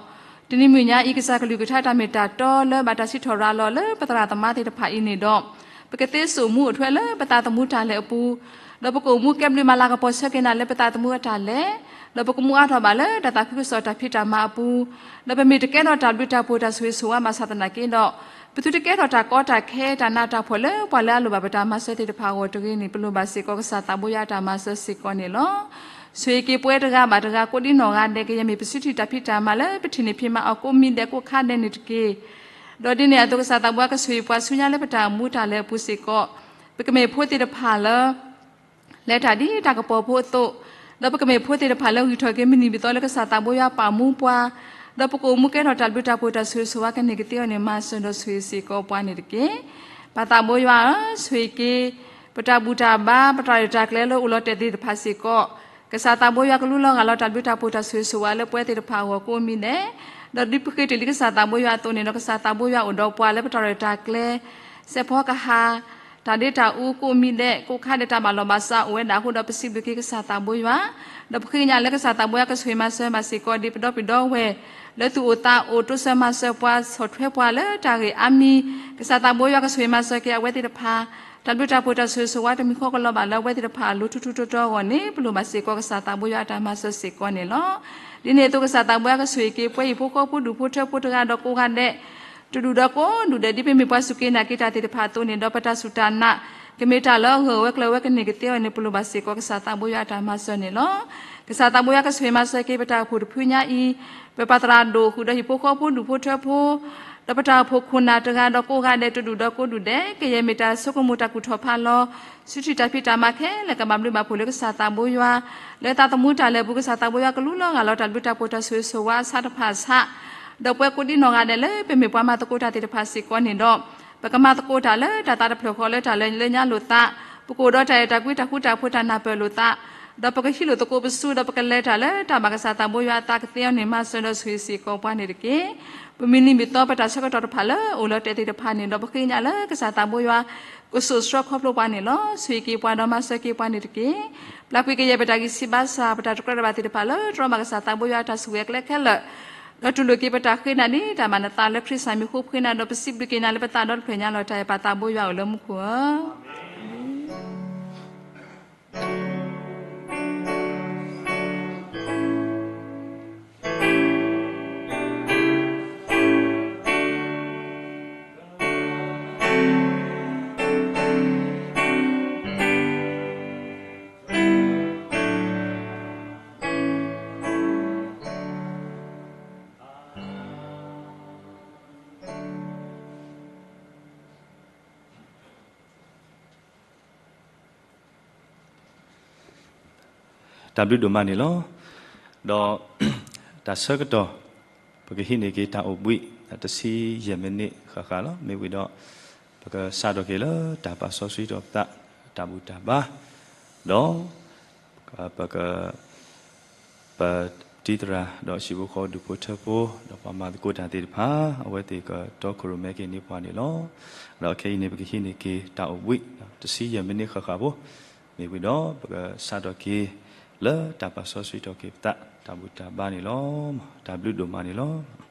တနံၤမုၢ်ညါအံၤ ကစၢ်ကလုၢ်ကထါတၢ်မ့ၢ်တၢ်တီလၢဘၣ်တၢ်စံးထီၣ်ရၤလီၤလၢပသရၣ်သမါသ့ၣ်တဖၣ်အံၤန့ၣ်ဒီး, ပကသ့စိာ်မူအိၣ်ထွဲလၢပသးသမူတၢ်လဲၤအပူၤ, ဒီးပကအိၣ်မူကဲဘျုးမၤလၤကပီၤဆၢက့ၤနၤလၢပသးသမူအတၢ်လဲၤ, ဒီးပကမူအါထီၣ်ဘၣ်လၢတၢ်သးခုကစီၣ်တၢ်ဖံးတၢ်မၤအပူၤ, ဒီးပမ့ၢ်တကဲထီၣ်တၢ်ဘျုးတၢ်ဖှိၣ်တၢ်ဆိၣ်ဂ့ၤဆိၣ်ဝါဘၣ်ဆၣ်သနာ်က့ဒီး, ပသုတကဲထီၣ်တၢ်ကီတၢ်ခဲတၢ်နးတၢ်ဖှီၣ်လၢပှၤလၢအလိၣ်ဘၣ်ပတၢ်မၤစၢၤသ့ၣ်တဖၣ်အဂီၢ်တဂ့ၤန့ၣ် ပလိၣ်ဘၣ်စ့ၢ်ကီးကစၢ်သးဘိယွၤအတၢ်မၤစၢၤစ့ၢ်ကီးန့ၣ်လီၤ. ဆိၣ်ဂ့ၤက့ၤပဝဲတဂၤဘၣ်တဂၤကိးဒံနီၢ်ဂၤဒဲး ကယဲၢ်မ့ၢ်ပစုထံၣ်တၢ်ဖံးတၢ်မၤလၢပထံၣ်န့ၢ်ဖံးမၤအီၤကိးမံၤဒဲးကိးခါဒဲးန့ၣ်တက့ၢ်. ဒီးဒ်န့ၣ်အသိးကစၢ်သးဘိယွၤကဆိၣ်ဂ့ၤပှၤဆူညါလၢပတၢ်အိၣ်မူတၢ်လဲၤအပူၤစ့ၢ်ကီး, ပကမ့ၢ်ဖိသ့ၣ်တဖၣ်လၢ လဲၤတၢ်ဒ်တၢ်ကပီၤဖိအသိး, ဒီးပကမ့ၢ်ဖိသ့ၣ်တဖၣ်လၢဂံၢ်ထီၣ်က့ၤမုၢ်နံၤမုၢ်သီလၢကစၢ်သးဘိယွၤပာ်မူပှၤ, ဒီးပကအိၣ်မူကဲထီၣ်တၢ်ဘျုးတၢ်ဖှိၣ်တၢ်ဆိၣ်ဂ့ၤဆိၣ်ဝါကန့ၢ်ကသ့အဂီၢ်န့ၣ် မၤစၢၤဒီးဆိၣ်ဂ့ၤစ့ၢ်ကီးပှၤန့ၣ်တက့ၢ်. ပၢ်သးဘိယွၤဧၢ, ဆိၣ်ဂ့ၤက့ၤ ပတၢ်ဘူၣ်တၢ်ဘါ ပတၢ်ရဲၣ်တၢ်ကျဲၤလၢအိၣ်လီၤတဲာ်သ့ၣ်တဖၣ်စ့ၢ်ကီး, ကစၢ်သးဘိယွၤကလူလီၤဂၢ်လီၤတၢ်ဘျုးတၢ်ဖှိၣ်တၢ်ဆိၣ်ဂ့ၤဆိၣ်ဝါလၢပဝဲသ့ၣ်တဖၣ်အဂီၢ်ကိးမံၤဒဲး, ဒီးဒ်ပဃ့တ့ၢ်လံကစၢ်သးဘိယွၤအသိးန့ၣ်ဒီး ကစၢ်သးဘိယွၤအိၣ်ဒီးပှၤလၢပတၢ်ရဲၣ်တၢ်ကျဲၤ စဲးဖီကဟၣ် တၢ်ဒ့တၢ်အူကိးမံၤဒဲး ကိးခါဒဲးတၢ်ဘၣ်လီၢ်ဘၣ်စးအိၣ်ဝဲဒၣ်အဃိဒီး ပစံးဘျုးက့ၤကစၢ်သးဘိယွၤ, ဒီးပဃ့ကညးလၢကစၢ်သးဘိယွၤကဆိၣ်ဂ့ၤမၤစၢၤဘၣ်စ့ၢ်ကီးဒ်ပဒီပုၢ်ဒီဝဲၢ် လၢသူၣ်အိၣ်သးအိၣ်တိစၢၤမၤစၢၤပှၤဆီၣ်ထွဲပှၤလၢတၢ်ဂ့ၢ်အါမံၤ, ကစၢ်သးဘိယွၤကဆိၣ်ဂ့ၤမၤစၢၤက့ၤအဝဲသ့ၣ်တဖၣ်, တၢ်ဘျုးတၢ်ဖှိၣ်တၢ်ဆိၣ်ဂ့ၤဆိၣ်ဝါတမံၤဃီကလီၤဘၣ်လၢအဝဲသ့ၣ်တဖၣ်အလိၤထူထူတီတီအဂီၢ်န့ၣ် ပလိၣ်ဘၣ်စ့ၢ်ကီးကစၢ်သးဘိယွၤအတၢ်မၤစၢၤစ့ၢ်ကီးန့ၣ်လီၤ. ဒ်န့ၣ်အသိးကစၢ်သးဘိယွၤကဆိၣ်ဂ့ၤက့ၤ ပှၤဟံၣ်ဖိဃီဖိဒူၣ်ဖိထၢဖိတဂၤဒီးကိးဂၤဒဲး တဒူၣ်ဒီးကိးဒူၣ်ဒဲး ဒ်ပမ့ၢ်ပှၤစူၢ်က့ၤနာ်က့ၤတၢ်သ့ၣ်တဖၣ်အသိးန့ၣ်ဒီး ပတၢ်စူၢ်တၢ်နာ် ကမ့ၢ်တၢ်လၢအဂၢၢ်ဝဲကျၢၤဝဲကန့ၢ်ကသ့အဂီၢ်န့ၣ် ပလိၣ်ဘၣ်စ့ၢ်ကီးကစၢ်သးဘိယွၤအတၢ်မၤစၢၤန့ၣ်လီၤ. ကစၢ်သးဘိယွၤကဆိၣ်ဂ့ၤမၤစၢၤက့ၤ ပတၢ်အိၣ်ဖှိၣ်တဖုညါအံၤ, ပပၢ်သရၣ်ဒိၣ်ဃုာ်ဒီးဟံၣ်ဖိဃီဖိဒူၣ်ဖိထၢဖိ ဒီးပတၢ်အိၣ်ဖှိၣ်ခိၣ်နၢ်တဂၤဒီးကိးဂၤဒဲး တဒူၣ်ဒီးကိးဒူၣ်ဒဲး ကယဲၢ်မ့ၢ်တၢ်ဆိကမိၣ်တၢ်ကူၣ်ထီၣ်ဖးလီၤ စုထံၣ်တၢ်ဖံးတၢ်မၤခဲလၢာ် ကဘၣ်ဘျုးဘၣ်ဖှိၣ်လၢကစၢ်သးဘိယွၤ, လၢသးသမူတၢ်လဲၤအပူၤ ကစၢ်သးဘိယွၤကလူလီၤဂာ်လီၤတၢ်ဘျုးတၢ်ဖှိၣ်တၢ်ဆိၣ်ဂ့ၤဆိၣ်ဝါအဆးတဖၣ်အဆး, ဒီးပဝဲကိးဒံနီၢ်ဂၤဒဲးလၢပမ့ၢ်ပှၤမၤသကိးတၢ်သ့ၣ်တဖၣ်စ့ၢ်ကီးန့ၣ်ဒီး, ပကမၤသကိးတၢ်လၢတၢ်သးတဖျၢၣ်ဃီလၢတၢ်လၢညါလိာ်သး, ပကအိၣ်ဒီးတၢ်အဲၣ်တၢ်ကွံတၢ်ဃူတၢ်ဖိးတၢ်နၢ်ပၢၢ်လိာ်သး, ဒီးပကဟံးလိာ်သကိးပစု ဒီးပကလဲၤတၢ်လၢတၢ်ဘၣ်ကစၢ်သးဘိယွၤအသးကသ့အဂီၢ်န့ၣ် မၤစၢၤဒီးဆိၣ်ဂ့ၤစ့ၢ်ကီးပှၤန့ၣ်တက့ၢ်. ပမုၢ်နံၤမုၢ်သီပတၢ်ဆၢကတီၢ်တဖၣ်လၢအိၣ်လီၤတဲာ်သ့ၣ်တဖၣ်န့ၣ်ဒီး ပဃ့ကညးလၢကစၢ်သးဘိယွၤ ကစိာ်ဆှၢခီဖျိပှၤန့ၣ်လီၤ. ဆိၣ်ဂ့ၤက့ၤပှၤဒီးမၤစၢၤက့ၤပှၤန့ၣ်တက့ၢ်. ပျၢ်ကွံာ်ကယဲၢ်ပတၢ်ဂံၢ်ဆံးဘါစၢ် ပတၢ်တကြၢးတဘၣ်သ့ၣ်တဖၣ်လၢတြီမၤကစၢ်သးဘိယွၤအတၢ်ဆိၣ်ဂ့ၤအကျဲခဲလၢာ်, ဒီးတူၢ်လိာ်က့ၤပတၢ်ဃ့နၤဒ်တၢ်ဘၣ်နသးလၢခရံာ်စၢ်မံၤဃိ ပဃ့နၤဒီးပစံးဘျုးက့ၤနၤလၢပသးဒီတဖျၢၣ်ညါလီၤ. တၢ်အဲၣ်ပၢ်သးဘိယွၤအိၣ်လၢမူခိၣ်ဧၢ. တၢ်ဘျုးဒိၣ်မးန့ၣ်လီၤ. ဒီးတၢ်ဆၢကတီၢ် ပကဟံးန့ၢ်က့ၤတၢ်အိၣ်ဘှံး တဆံယဲၢ်မံးနံးဃၣ်ဃၣ်လီၤ. မ့ၢ်ဝံၤဒီး ပကစးထီၣ်က့ၤလၢတၢ်ပာ်စီဆှံထီၣ်ပသး တၢ်ဘူၣ်တၢ်ဘါ, ဒီး ပက ပ တံၤသရၣ် ဒီးဟံၣ်ဖိဃီဖိ ဒူၣ်ဖိထၢဖိ ဒီးပှၤမၤသကိးတၢ်သ့ၣ်တဖၣ် အဝဲသ့ၣ်ကတီခိၣ်ရိၣ်မဲက့ၤန့ၢ်ပှၤန့ၣ်လီၤ. ဒီးခဲအံၤန့ၣ် ပကဟံးန့ၢ်က့ၤတၢ်အိၣ်ဘှံး တဆံယဲၢ်မံးနံးဃၣ်ဃၣ်ဖိ, မ့ၢ်ဝံၤဒီး ပကစးထီၣ်က့ၤ လၢတၢ်ပာ်စီဆှံထီၣ်က့ၤပသး တၢ်ဘူၣ်တၢ်ဘါန့ၣ်လီၤ. တၢ်ဘျုးဒိၣ်မးန့ၣ်လီၤ.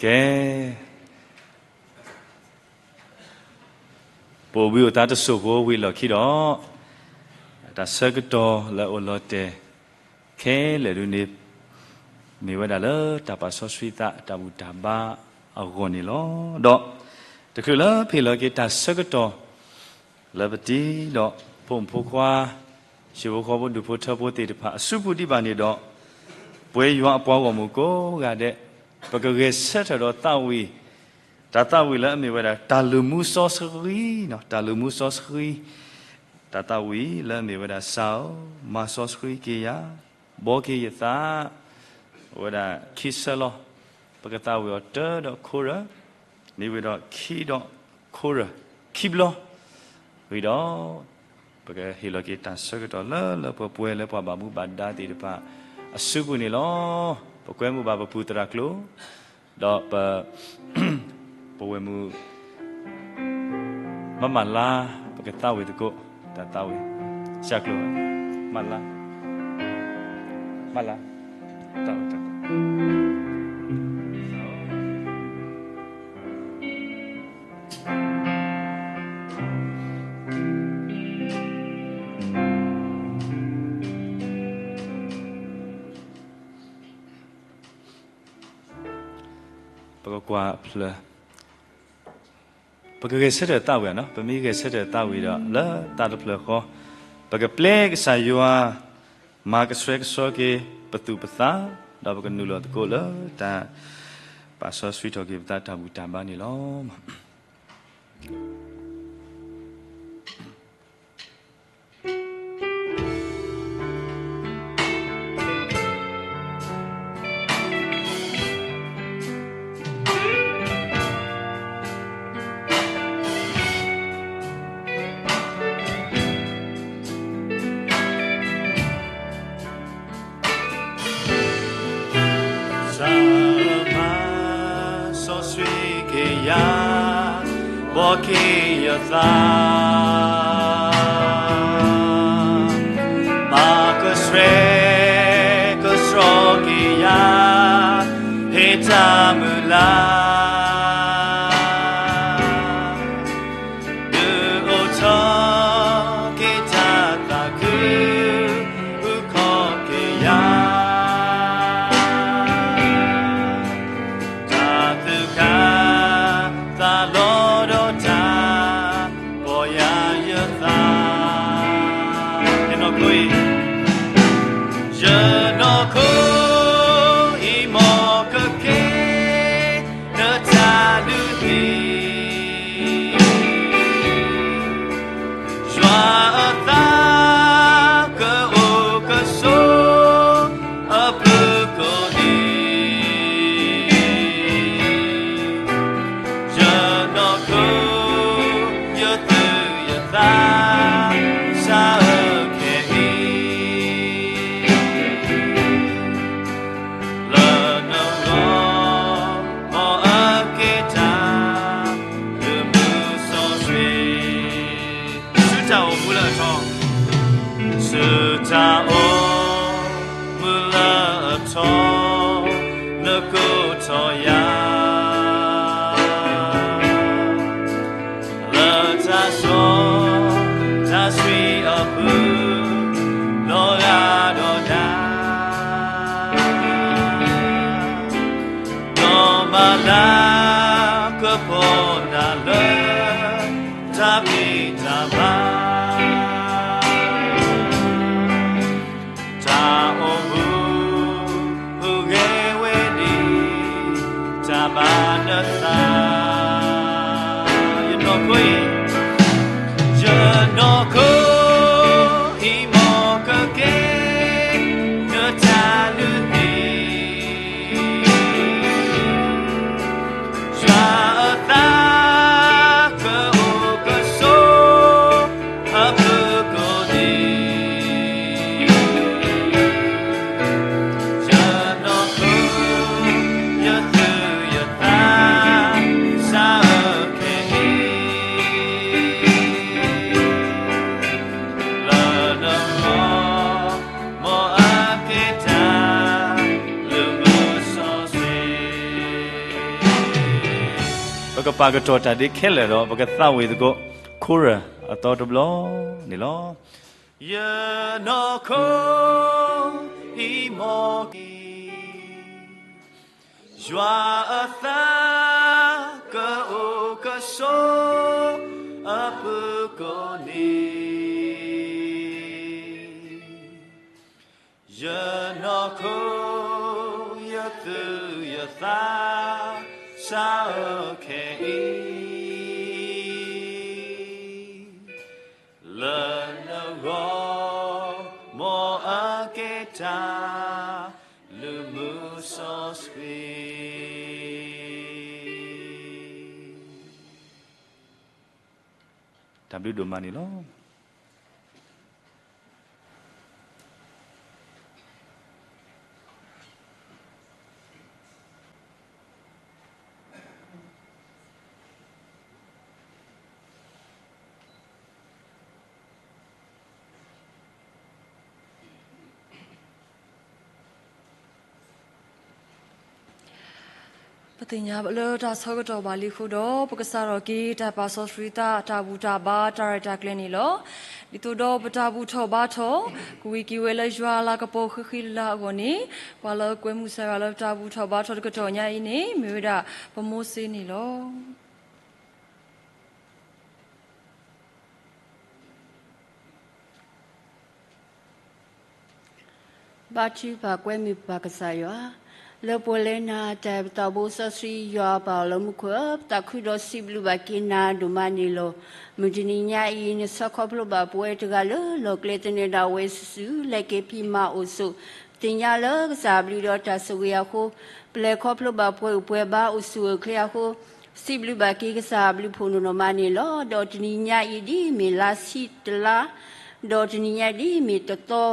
ကဲ, ပအိၣ်ဘှံးအိၣ်သါတစိၢ်ဖိဝံၤအလီၢ်ခံဒီး, တၢ်ဆၢကတီၢ်လၢအအိၣ်လီၤတဲာ်ခဲလၢာ်ဒုန့ၣ် မ့ၢ်ဝဲဒၣ်လၢတၢ်ပာ်စီဆှံသး တၢ်ဘူၣ်တၢ်ဘါအဂီၢ်န့ၣ်လီၤ. ဒီးတချုးလၢပဟ့ၣ်လီၤက့ၤတၢ်ဆၢကတီၢ် လၢပတံၤဒီးဖိမုၣ်ဖိခွါ, ဟံၣ်ဖိဃီဖိဒူၣ်ဖိထၢဖိသ့ၣ်တဖၣ်အစုပူၤဒံးဘၣ်န့ၣ်ဒီး, ပဝဲယွၤအပှၤဂီၢ်မုၢ်ကိးဂၤဒဲး, ပကဂဲၤဆၢထၢၣ်ဒီးသးဝံၣ်, တၢ်သးဝံၣ်လၢအမ့ၢ်ဝဲဒၣ် တၢ်လုၢ်မူစီဆှံ, တၢ်လုၢ်မူစီဆှံ, တၢ်သးဝံၣ်လၢအမ့ၢ်ဝဲဒၣ် စၢ်ဧၢ, မၤစီဆှံက့ၤယၤ, ဘှီက့ၤယသး, အိၣ်ဝဲဒၣ်ခံဆၢလီၤ. ပကသးဝံၣ်အီၤတၢဒီးခိရၢၢ်, မ့ၢ်ဝဲဒီးခံဒီးခိရၢၢ်, ခံဘျီ, ဝံၤဒီး ပကဟ့ၣ်လီၤက့ၤတၢ်ဆၢကတီၢ်လၢလၢပှဲၤပှဲၤလၢပှၤဘၣ်မူဘၣ်ဒါသ့ၣ်တဖၣ်အစုပူၤန့ၣ်လီၤ. ပကွဲမုာ်ဘၣ်ပပူၤသရၣ်ကျိ ဒီးပ ပဝဲၢ်မုၣ် မၤမၤလါ, ပကသးဝံၣ်သကိး, တၢ်သးဝံၣ်, စၢ်ကျိၤ, မၤလါ, မၤလါ, တၢ်ဝံၣ်တၢ် ပကကွၢ်အဖျၢၣ်, ပကဂဲၤဆၢထၢၣ်သးဝံၣ်ဧါနီၤ, ပမ့ၢ်ဂဲၤဆၢထၢၣ်သးဝံၣ်ဒီး လၢသးတဖျၢၣ်ဃီ, ပကပျဲကစၢ်ယွၤ မၤကဆှဲကဆှီက့ၤပသူၣ်ပသး, ဒီးပကနုာ်လီၤသကိးလၢတၢ်ပာ်စီဆှံထီၣ်က့ၤပသးတၢ်ဘူၣ်တၢ်ဘါန့ၣ်လီၤ. စၢ်ဧၢ မၤစီဆှံက့ၤယၤ, ဘှီက့ၤယသး, မၤကဆှဲကဆှီက့ၤယၤ, ဟ့ၣ်တၢ်မုၢ်လၢ် ဒုးအိၣ်ထီၣ်က့ၤတၢ်သးခု, အုၣ်ခီၣ်က့ၤယၤ, တၢ်သုးခါသးလီၤဒီးတၢ်ပီၢ်ယၤယသး, ယနီၢ်ခိအံၤ, ယနီၢ်ခိအံၤ မ်ကကဲ နတၢ်လုၢ်ဟံၣ်, ယွၤအသးကအိၣ်ကဆိးအဖုကိးနံၤ, ယနီၢ်ခိ ယသူၣ်ယသး စၢ်အၢခဲအံၤ လၢနဂီၢ် မ်အကဲတၢ်လုၢ်မူစီဆှံ, ဆူတၢ်အိၣ်မူလၢအထီ, ဆူတၢ်အိၣ်မူလၢအထီ, နကိးထီၣ်ယၤ လၢတၢ်စီတၢ်ဆှံအပူၤ လီၤဂာ်ဒီးနၤ, ဒီးမၤလၤကပီၤနၤလၢ တၢ်ဖံးတၢ်မၤ တၢ်အိၣ်မူ ဂဲၤဝဲဒ် တၢ်ဘၣ်နသး, ယနီၢ်ခိအံၤ, ယနီၢ်ခိအံၤ မ်ကကဲ နတၢ်လုၢ်ဟံၣ်, ယွၤအသး ကအိၣ်ကဆိး အဖုကိးနံၤ, ယနီၢ်ခိ ပကပာ်ကတီၢ်တၢ်ဒ့ခဲလၢာ်ဒီး ပကသးဝံၣ်သကိး chorus အသီတဘျီန့ၣ်လီၤ. ယနီၢ်ခိ အံၤမီၢ်ကံ ယွၤအသး ကအိၣ်ကဆိး အပူၤကိးန့ၣ် ယနီၢ်ခိ ယသူၣ်ယသး စးအၢခဲအံၤ လၢနဂီၢ် မ်အကဲတၢ် လုၢ်မုာ်စီဆှံ တၢ်ဘျုးဒိၣ်မးန့ၣ်လီၤ. ပသ့ၣ်ညါလၢတၢ်ဆၢကတီၢ်ဘၣ်လံအဃိဒီး ပကစးထီၣ်က့ၤ တၢ်ပာ်စီဆှံသး တၢ်ဘူၣ်တၢ်ဘါ တၢ်ရဲၣ်တၢ်ကျဲၤန့ၣ်လီၤ. ဒ်သိးဒီးပတၢ်ဘူၣ်ထီၣ်ဘါထီၣ် ကဝံၤက့ၤဝဲလၢယွၤအလၤကပီၤဃံဃံလၤလၤအဂီၢ်န့ၣ် ပှၤလၢကွဲမုာ်စၢ်ယွၤလၢတၢ်ဘူၣ်ထီၣ်ဘါထီၣ်တကတီၢ်ညါအံၤန့ၣ် မ့ၢ်ဝဲဒၣ်ပမိၤၡ့န့ၣ်လီၤ. ဘါထုကဖၣ်ကွဲမုာ်ပၢ်ကစၢ်ယွၤ, လၢပှဲၤလၢနၤ တၢ်အဲၣ်ပသးဘိစီဆှံယွၤအပၢ်လၢမူခိၣ်ဧၢ, ပသးခုဒီးစံးဘျုးဘၣ်က့ၤနၤဒိၣ်မးန့ၣ်လီၤ. မုၢ်တနံၤညါအံၤ နဆှၢခီဖျိဘၣ်ပဝဲတဂၤလၢလီၢ်ကျဲသနၢၣ်ဒၣ်ဝဲစုာ်စုာ် လဲၤက့ၤဖံးမၤအိၣ်ဆိး, သ့ၣ်ညါလၢကစၢ်အဘျုးဒီးတၢ်ဆိၣ်ဂ့ၤအဃိ, ပလဲၤခီဖျိဘၣ်ပှၤဂုၤပှၤဂၤအိၣ်ဆူၣ်အိၣ်ချ့အဃိ, စံးဘျုးဘၣ်က့ၤကစၢ်အဘျုးဖးဒိၣ်ဒိၣ်မးန့ၣ်လီၤ. ဒီးတနံၤညါအံၤဒ်မ့ၢ်လါဆံတလါ, ဒီးတနံၤညါဒ်မ့ၢ်တသီ,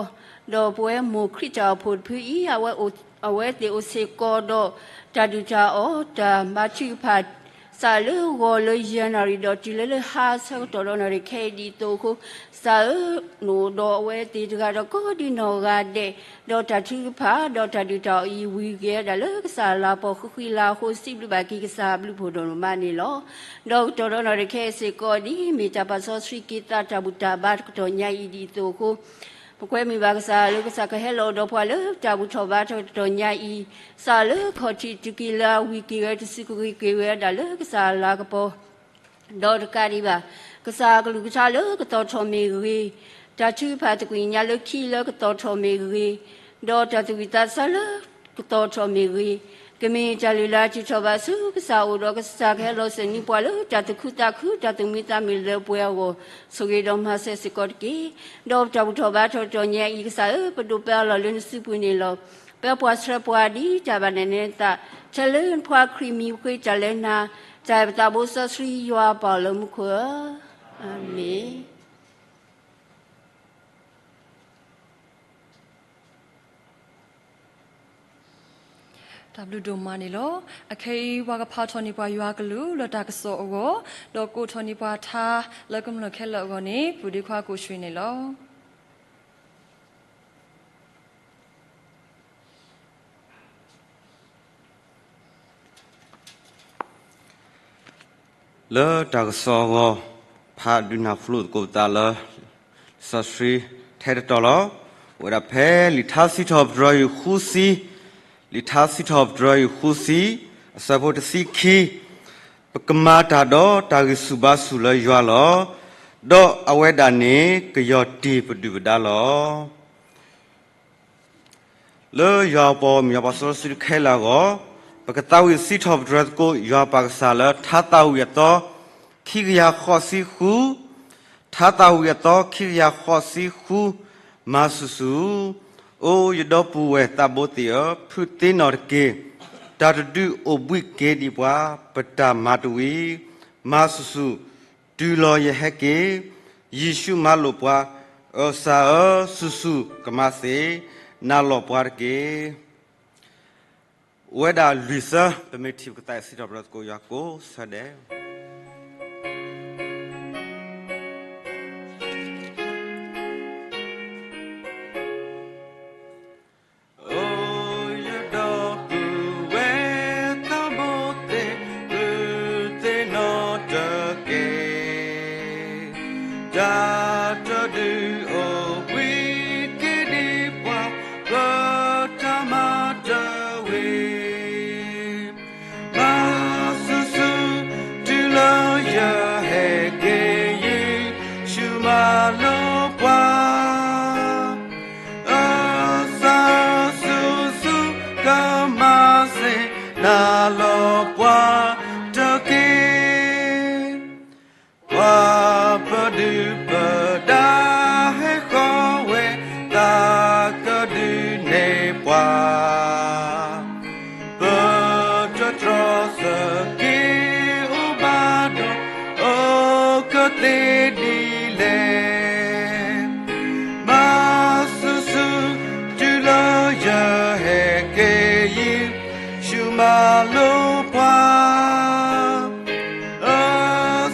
ဒီးပဝဲမိၢ်ခရံာ်တၢ်အိၣ်ဖှိၣ်တဖုအံၤ အဝဲသ့ၣ်အိၣ်စ့ၢ်ကီးဒီး တၢ်ဒုၣ်တၢ်အီၣ်တၢ်ဘါထုကဖၣ် စးလၢဂီၤလၢယဲၢ်နၣ်ရံၣ် ဒီးတုၤလၢလၢဟါဆၢကတီၢ်ဒီးနၣ်ရံၣ်ခဲအံၤဒ်သိးအဃိ, ကစၢ်ဧၢ, နအိၣ်ဒီးအဝဲသ့ၣ်တဂၤဒီးကိးဒံနီၢ်ဂၤဒဲး, ဒီးတၢ်ထုကဖၣ် ဒီးတၢ်ဒုၣ်တၢ်အီၣ်အံၤ ဝံၤက့ၤဝဲဒၣ်လၢကစၢ်အလၤကပီၤဃံဃံလၤလၤအဃိ စံးဘျုးဘၣ်က့ၤကစၢ်အဘျုးဖးဒိၣ်ဒိၣ်မးန့ၣ်လီၤ. ဒီးကတီၢ်ဒီးနၣ်ရံၣ်ခဲအံၤစ့ၢ်ကီး ဒ်မ့ၢ်တၢ်ပာ်စီဆှံက့ၤသးတၢ်ဘူၣ်တၢ်ဘါတကတီၢ်ညါအံၤဒ်သိးအဃိ, ပကွဲမုာ်ဘၣ်ကစၢ်လၢကစၢ်ကဟဲလီၤဒီးပှၤလၢတၢ်ဘူၣ်ထီၣ်ဘါထီၣ်တကတီၢ်ညါအံၤ, စးလၢခီၣ်ထံးတုၤက့ၤလၢအဝံၤက့ၤဝဲတစုကဝံၤက့ၤဝဲဒၣ်လၢကစၢ်အလၤကပီၤ ဒီးတကးဒံးဘၣ်, ကစၢ်အကလုၢ်ကထါလၢကသီၣ်ထီၣ်မ့ၢ်ဂ့ၤ, တၢ်ထုကဖၣ်သကွံာ်ညါလၢခံလၢကသီၣ်ထီၣ်မ့ၢ်ဂ့ၤ, ဒီးတၢ်သူၣ်ဝံၣ်သးဆၢလၢကသီၣ်ထီၣ်မ့ၢ်ဂ့ၤ, ကမ့ၢ်တၢ်လုၢ်လၢ်ထုးထီၣ်ဘၣ်ဆူကစၢ်အအိၣ်ဒီး ကစၢ်ကဟဲလီၤစၢၤန့ၢ်ပှၤလၢတၢ်သူၣ်ခုသးခု တၢ်သူၣ်မံသးမုာ်လၢပှဲၤအဂီၢ်, ဆိၣ်ဂ့ၤဒီးမၤစၢၤစ့ၢ်ကီးတက့ၢ်. ဒီးပတၢ်ဘူၣ်ထီၣ်ဘါထီၣ်တကတီၢ်ညါအံၤ ကစၢ်ဧၢ, ပဒိးပၢအလီၢ်လၢနစုပူၤန့ၣ်လီၤ. ပၢပှၤဆှၢပှၤဒ်တၢ်ဘၣ်နးနဲနသး, ထဲလၢနဖိခွါခရံာ်မံၤပဃ့တၢ်လၢနၤ, တၢ်အဲၣ်ပသးဘိစီဆှံယွၤအပၢ်လၢမူခိၣ်ဧၢ, အၤမ့ၣ်. တၢ်ဘျုးဒိၣ်မးန့ၣ်လီၤ. အခဲအံၤ ပှၤကဖးထီၣ်န့ၢ်ပှၤယွၤအကလုၢ်လၢတၢ်ကစီၣ်အဂီၢ်, ဒီးကိးထီၣ်န့ၢ်ပှၤထါလၢကမျၢၢ်ခဲလၢာ်အဂီၢ်န့ၣ် ပုၢ်ဒ့ခွါကိၣ်ဆှံန့ၣ်လီၤ. လၢတၢ်ကစီၣ်အဂီၢ်, ဖးဒုးနၢ်ပၢၢ်လိာ်သကိးပသးလၢ လံာ်စီဆှံထဲတတီၤလီၤ. အိၣ်ဝဲဒၣ်ဖဲလံာ်ထါစံးထီၣ်ပတြၢၤယွၤဃုဆံ, လံာ်ထါစံးထီၣ်ပတြၢၤယွၤဃုဆံ, အဆၢဖိတဆံခံ, ပကမၤတၢ်ဒီးတၢ်ဂံၢ်ဆူၣ်ဘါဆူၣ်လၢယွၤလီၤ. ဒီးအဝဲဒၣ်န့ၣ် ကယီၢ်တံၢ်ပဒုၣ်ပဒါလီၤ. လၢယွၤအပှၤမုၢ်ယွၤပှၤစီဆှံတၢ်ခဲလၢာ်အဂီၢ်, ပကသးဝံၣ်စံးထီၣ်ပတြၢၤသကိး ယွၤပၢ်ကစၢ်လၢ ထါသးဝံၣ်အသီ ခံကယၤဃိးဆံဃု, ထါသးဝံၣ်အသီ ခံကယၤဃိးဆံဃု, မၤဆူၣ်ဆူၣ်, အိယဒီပုၢ်ဝဲၢ်သးဘိသ့ၣ်ဧၢ, ဖုးသ့ၣ်နီၣ်တက့ၢ်. တၢ်တဒုးအိၣ်ဘှံးက့ၤဒံးပှၤ, ပတၢ်မၤတဝံၤ, မၤဆူၣ်ဆူၣ်, တုၤလီၤယဟဲက့ၤ, ယ့ၣ်ၡူးမၤလိာ်ပှၤ, ကစၢ်ဧၢ, ဆူၣ်ဆူၣ်ကမၤသ့ၣ်, နာ်လီၤပှၤတက့ၢ်. အိၣ်ဝဲဒၣ်လွံၢ်ဆၢ, ပမ့ၢ်ထံၣ်ပကသးဝံၣ်စံးထီၣ်ပတြၢၤသကိးယွၤကိးဆၢဒဲး. ကမၤစ့ၢ်နၤလီၤပှၤတက့ၢ်. ပှၤပဒုၣ်ပဒါဟဲဃီၤဝဲ သးကဒုးနဲၣ်ပှၤ, ပတြီစၢၤက့ၤအိၣ်ဘၣ်ဒီး အိၣ်ကသ့ဒ်လဲၣ်. မၤဆူၣ်ဆူၣ် တုၤလၢယဟဲက့ၤ ယ့ၣ်ၡူးမၤလိပှၤ, အ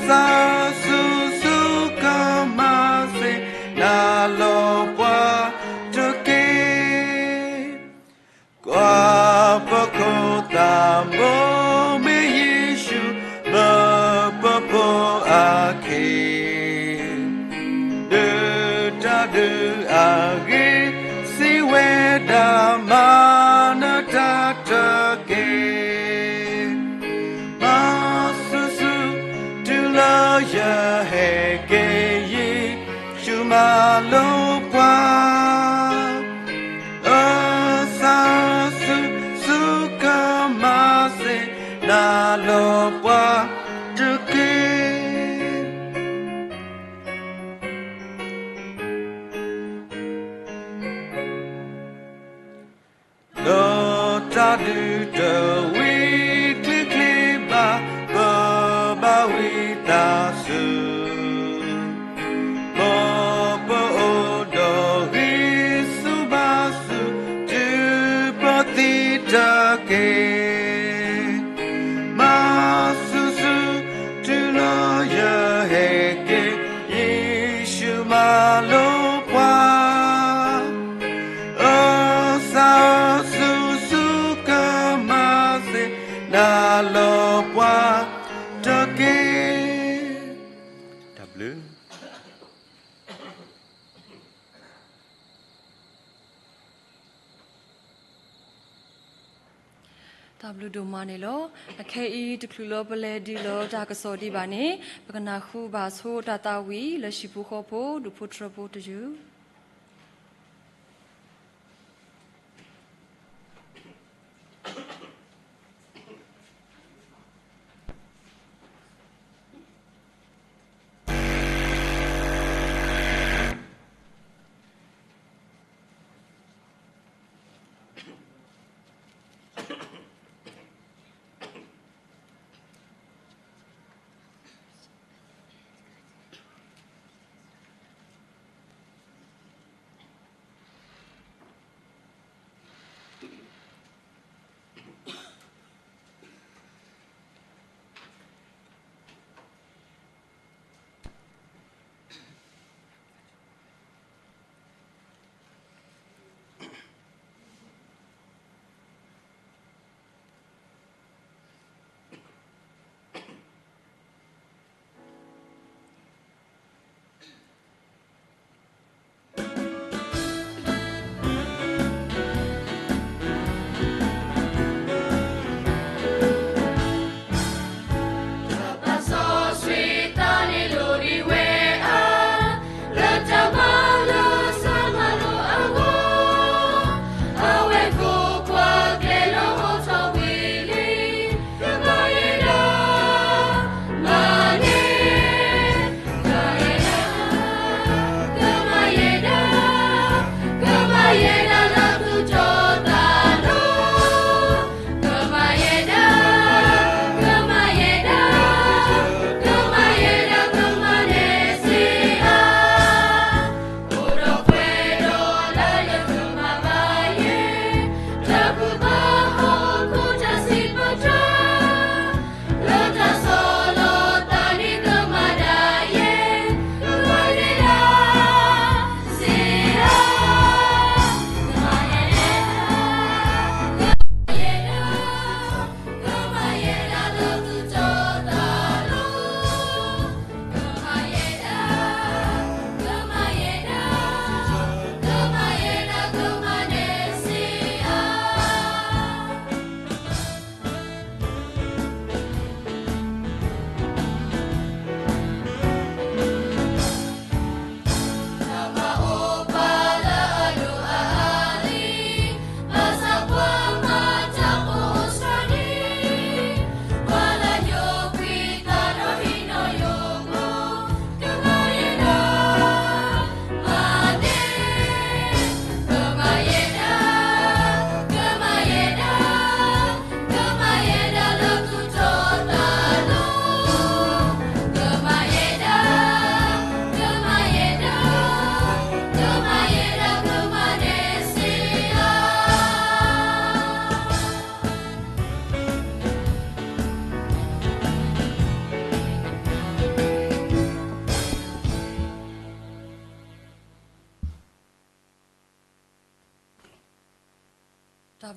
သးဆူၣ်ဆူၣ် ကမၤစ့ၢ်နၤလီၤပှၤတက့ၢ်. ကွၢ်ပခိၣ်သးဘိ မ့ၢ်ယ့ၣ်ၡူးလၢပဖိအခံ, ဒုးတၢ်ဒုးအဂ့ၢ် စံးဝဲဒၣ် မၤနတၢ်တက့ၢ်. မၤဆူၣ်ဆူၣ် တုၤလၢယဟဲက့ၤ ယ့ၣ်ၡူးမၤလိပှၤ, အသးဆူၣ်ဆူၣ် ကမၤစ့ၢ်နၤလီၤပှၤတက့ၢ်. ဒီးတၢ်ဒုးတဝံၤချ့ချ့ဘၣ် ပဘၣ်ဝံသးစူၤ, မ်ပအိၣ်ဒီးဂံၢ်ဆူၣ်ဘါဆူၣ် တုၤပသံတက့ၢ်. မၤဆူၣ်ဆူၣ် တုၤလၢယဟဲက့ၤ ယ့ၣ်ၡူးမၤလိပှၤ, အသးဆူၣ်ဆူၣ် ကမၤစ့ၢ်နၤလီၤပှၤတက့ၢ်. တၢ်ဘျုး တၢ်ဘျုးဒိၣ်မးန့ၣ်လီၤ. အခဲအံၤ တချုးလၢပလဲၤဒံးလၢတၢ်ကစီၣ်ဒံးဘၣ်န့ၣ် ပကနၢ်ဟူဘၣ်ဆိတၢ်သးဝံၣ်လၢဟံၣ်ဖိဃီဖိ ဒူၣ်ဖိထၢဖိတယုၢ်.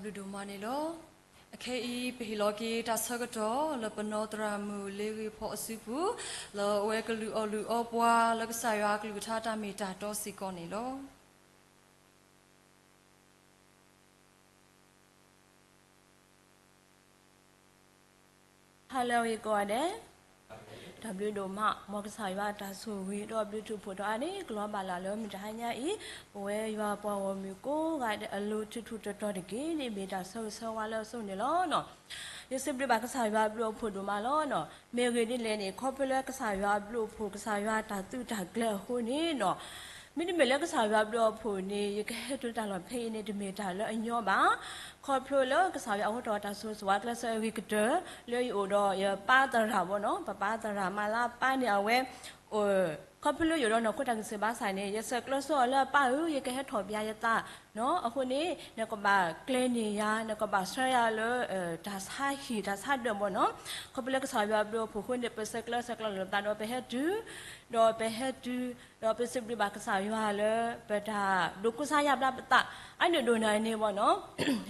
ဘျုးဒိၣ်မးန့ၣ်လီၤ. အခဲအံၤ ပဟ့ၣ်လီၤက့ၤတၢ်ဆၢကတီၢ် လၢပနီၢ်သရၣ်မုၣ်လ့ၤဂ့ၤဖီအစုပူၤ လၢအဝဲကလုၢ်အီၣ်လုၢ်အီပှၤလၢကစၢ်ယွၤအကလုၢ်ကထါတၢ်မ့ၢ်တၢ်တီစ့ၢ်ကီးန့ၣ်လီၤ. ဟါလၢအဂ့ၤ ကိးဂၤဒဲး, တၢ်ဘျုးဒိၣ်မး မ်ကစၢ်ယွၤအတၢ်ဆိၣ်ဂ့ၤဒီးဘျုးထူၣ်ဖှိၣ်ထီၣ်အါန့ၣ် ကလီၤဘၣ်လၢ်လၢမုၢ်တဟါညါအံၤ, ပဝဲယွၤပှၤဂီၢ်မုၢ်ကိးဂၤဒဲးအလိၤထူးထူးတီၤတီၤတက့ၢ်န့ၣ် မ့ၢ်တၢ်ဆၢဂ့ၤဆၢဝါလၢအစိၤန့ၣ်လီၤ. ယစံးဘျုးဘၣ်ကစၢ်ယွၤအဘျုးအဖှိၣ်ဒိၣ်မးလီၤ. မ့ၢ်ဂ့ၢ်ဒ်လဲၣ်န့ၣ် ခီဖျိလၢကစၢ်ယွၤအဘျုးအဖှိၣ် ကစၢ်ယွၤအတၢ်သုးတၢ်ကျဲၤအဃိန့ၣ်လီၤ. မ့တမ့ၢ်လၢကစၢ်ယွၤအဘျုးအဖှိၣ်န့ၣ် ယကဟဲတုၤတၢ်လီၢ်ဖဲအံၤန့ၣ် တမ့ၢ်တၢ်လၢအညီဘၣ်. ခီဖျိလၢကစၢ်ယွၤအဃိ တၢ်အိၣ်တၢ်ဆိး စဝါကျဲးစၢးအဂ့ၤကတၢၢ် လၢယအိၣ်ဒီးယပၢ်သရၣ်ဘၣ်နီၤ, ပပၢ်သရၣ်မၤလၢပၢ်န့ၢ်အဝဲ ခီဖျိလၢယအိၣ်ဒီးနီၢ်ခိတၢ်ကစၢၢ်ဘၣ်ဆၣ်န့ၣ် ယဆဲးကျၢဆိအီၤလၢအပၢ်ဧၢ, ယကဟဲထီၣ်ပျးယသးနီၤ, အဃိန့ၣ် နကဘၣ်ကျဲၤန့ၢ်ယၤ, နကဘၣ်ဆှၢယၤလၢ တၢ်ဆါဟံၣ်တၢ်ဆါဒၢးမ့ၢ်နီၤ. ခီဖျိလၢကစၢ်ယွၤအဘျုးအဖှိၣ်အဃိန့ၣ် ပဆဲးကျၢဆဲးကျၢလီၤပသးဒီးပဟဲတုၤ ဒီးပဟဲတုၤ ဒီးပစံးဘျုးဘၣ်ကစၢ်ယွၤလၢ ပတၢ်ဒိးကူစါယါဘျါပသး အါန့ၢ်ဒိၣ်နၤန့ၣ်မ့ၢ်နီၤ,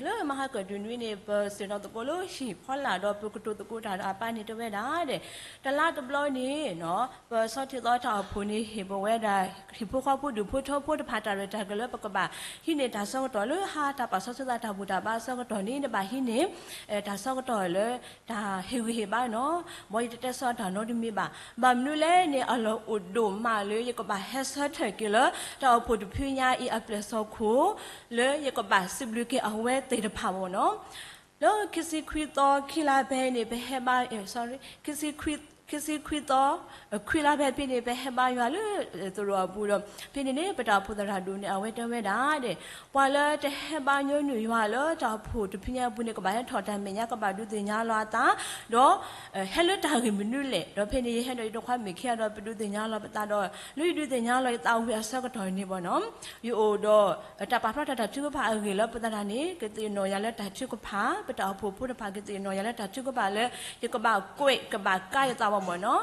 လၢမဟါကတၢၢ်တနွံန့ၣ် ပဆ့ၣ်နီၤသကိးလၢဟံၣ်ဖီလာ်ဒီး ပကတိၤသကိးတၢ်ဒီးအပၢ်န့ၣ်တဲဝဲဒၣ်ဒီး တလါတဘျီန့ၣ်နီၤ ပဆီၣ်ထွဲသီတၢ်အိၣ်ဖှိၣ်န့ၣ် ဟ့ၣ်ပဝဲဒၣ် ဟံၣ်ဖိဃီဖိဒူၣ်ဖိထၢဖိတဖၣ် တၢ်ရဲၣ်တၢ်ကျဲၤလၢပကဘၣ်ဟံးန့ၢ်တၢ်ဆၢကတီၢ်လၢ ဟါတၢ်ပာ်စီဆှံသးတၢ်ဘူၣ်တၢ်ဘါအဆၢကတီၢ်န့ၣ် နဘၣ်ဟံးန့ၢ် တၢ်ဆၢကတီၢ်လၢ တၢ်ဟ့ၣ်ဂံၢ်ဟ့ၣ်ဘါနီၤ. မ်ယတတဲဆီတၢ်နီတမံၤဘၣ်. ဘၣ်မနုၤလဲၣ်န့ၣ် အလီၢ်အိၣ်ဒိၣ်မးလၢ ယကဘၣ်ဟဲဆၢထၢၣ်က့ၤလၢ တၢ်အိၣ်ဖှိၣ်တဖုညါအံၤအပျဲၢ်စီခိၣ် လၢယကဘၣ်စံးဘျုးက့ၤအဝဲသ့ၣ်တဖၣ်မ့ၢ်နီၤ. လၢခံဆံခွံသီခံလါဖဲအံၤန့ၣ် ပဟဲဘါ sorry ခံဆံခွံသီ ခွံလါဖဲဖဲန့ၣ် ပဟဲဘါယွၤလၢ သရိာ်အပူၤဒီး ဖဲန့ၣ်န့ၣ် ပတၢ်အိၣ်ဖှိၣ်သရၣ်ဒိၣ်န့ၣ် အဝဲတဲဝဲဒၣ်ဒီး ပှၤလၢတဟဲဘါညီနုၢ်ယွၤလၢတၢ်အိၣ်ဖှိၣ်တဖုညါအပူၤန့ၣ် ကဘၣ်ဟဲထီၣ်တၢ်မဲာ်ညါ ကဘၣ်ဒုးသ့ၣ်ညါလီၤအသး ဒီး ဟဲလၢတၢ်ဂ့ၢ်မနုၤလဲၣ်. ဒီးဖဲန့ၣ် ယဟဲဒီးယတခွါမ့ၢ်ခံဂၤဒီး ပဒုးသ့ၣ်ညါလီၤပသးဒီး လၢယဒုးသ့ၣ်ညါလီၤယသးဝံၤအဆၢကတီၢ်န့ၣ်မ့ၢ်နီၤ ယအိၣ်ဒီး တၢ်ပာ်ဖျါထီၣ်တၢ်ထုကဖၣ်အဂ့ၢ်လၢပသရၣ်န့ၣ် ကသ့ၣ်နီၣ်ယၤလၢတၢ်ထုကဖၣ်, ပတၢ်အိၣ်ဖှိၣ်ဖိတဖၣ်ကသ့ၣ်နီၣ်ယၤလၢတၢ်ထုကဖၣ်လၢ ယကဘၣ်ကွဲး ကဘၣ်ကါယသးဘၣ်မ့ၢ်နီၤ.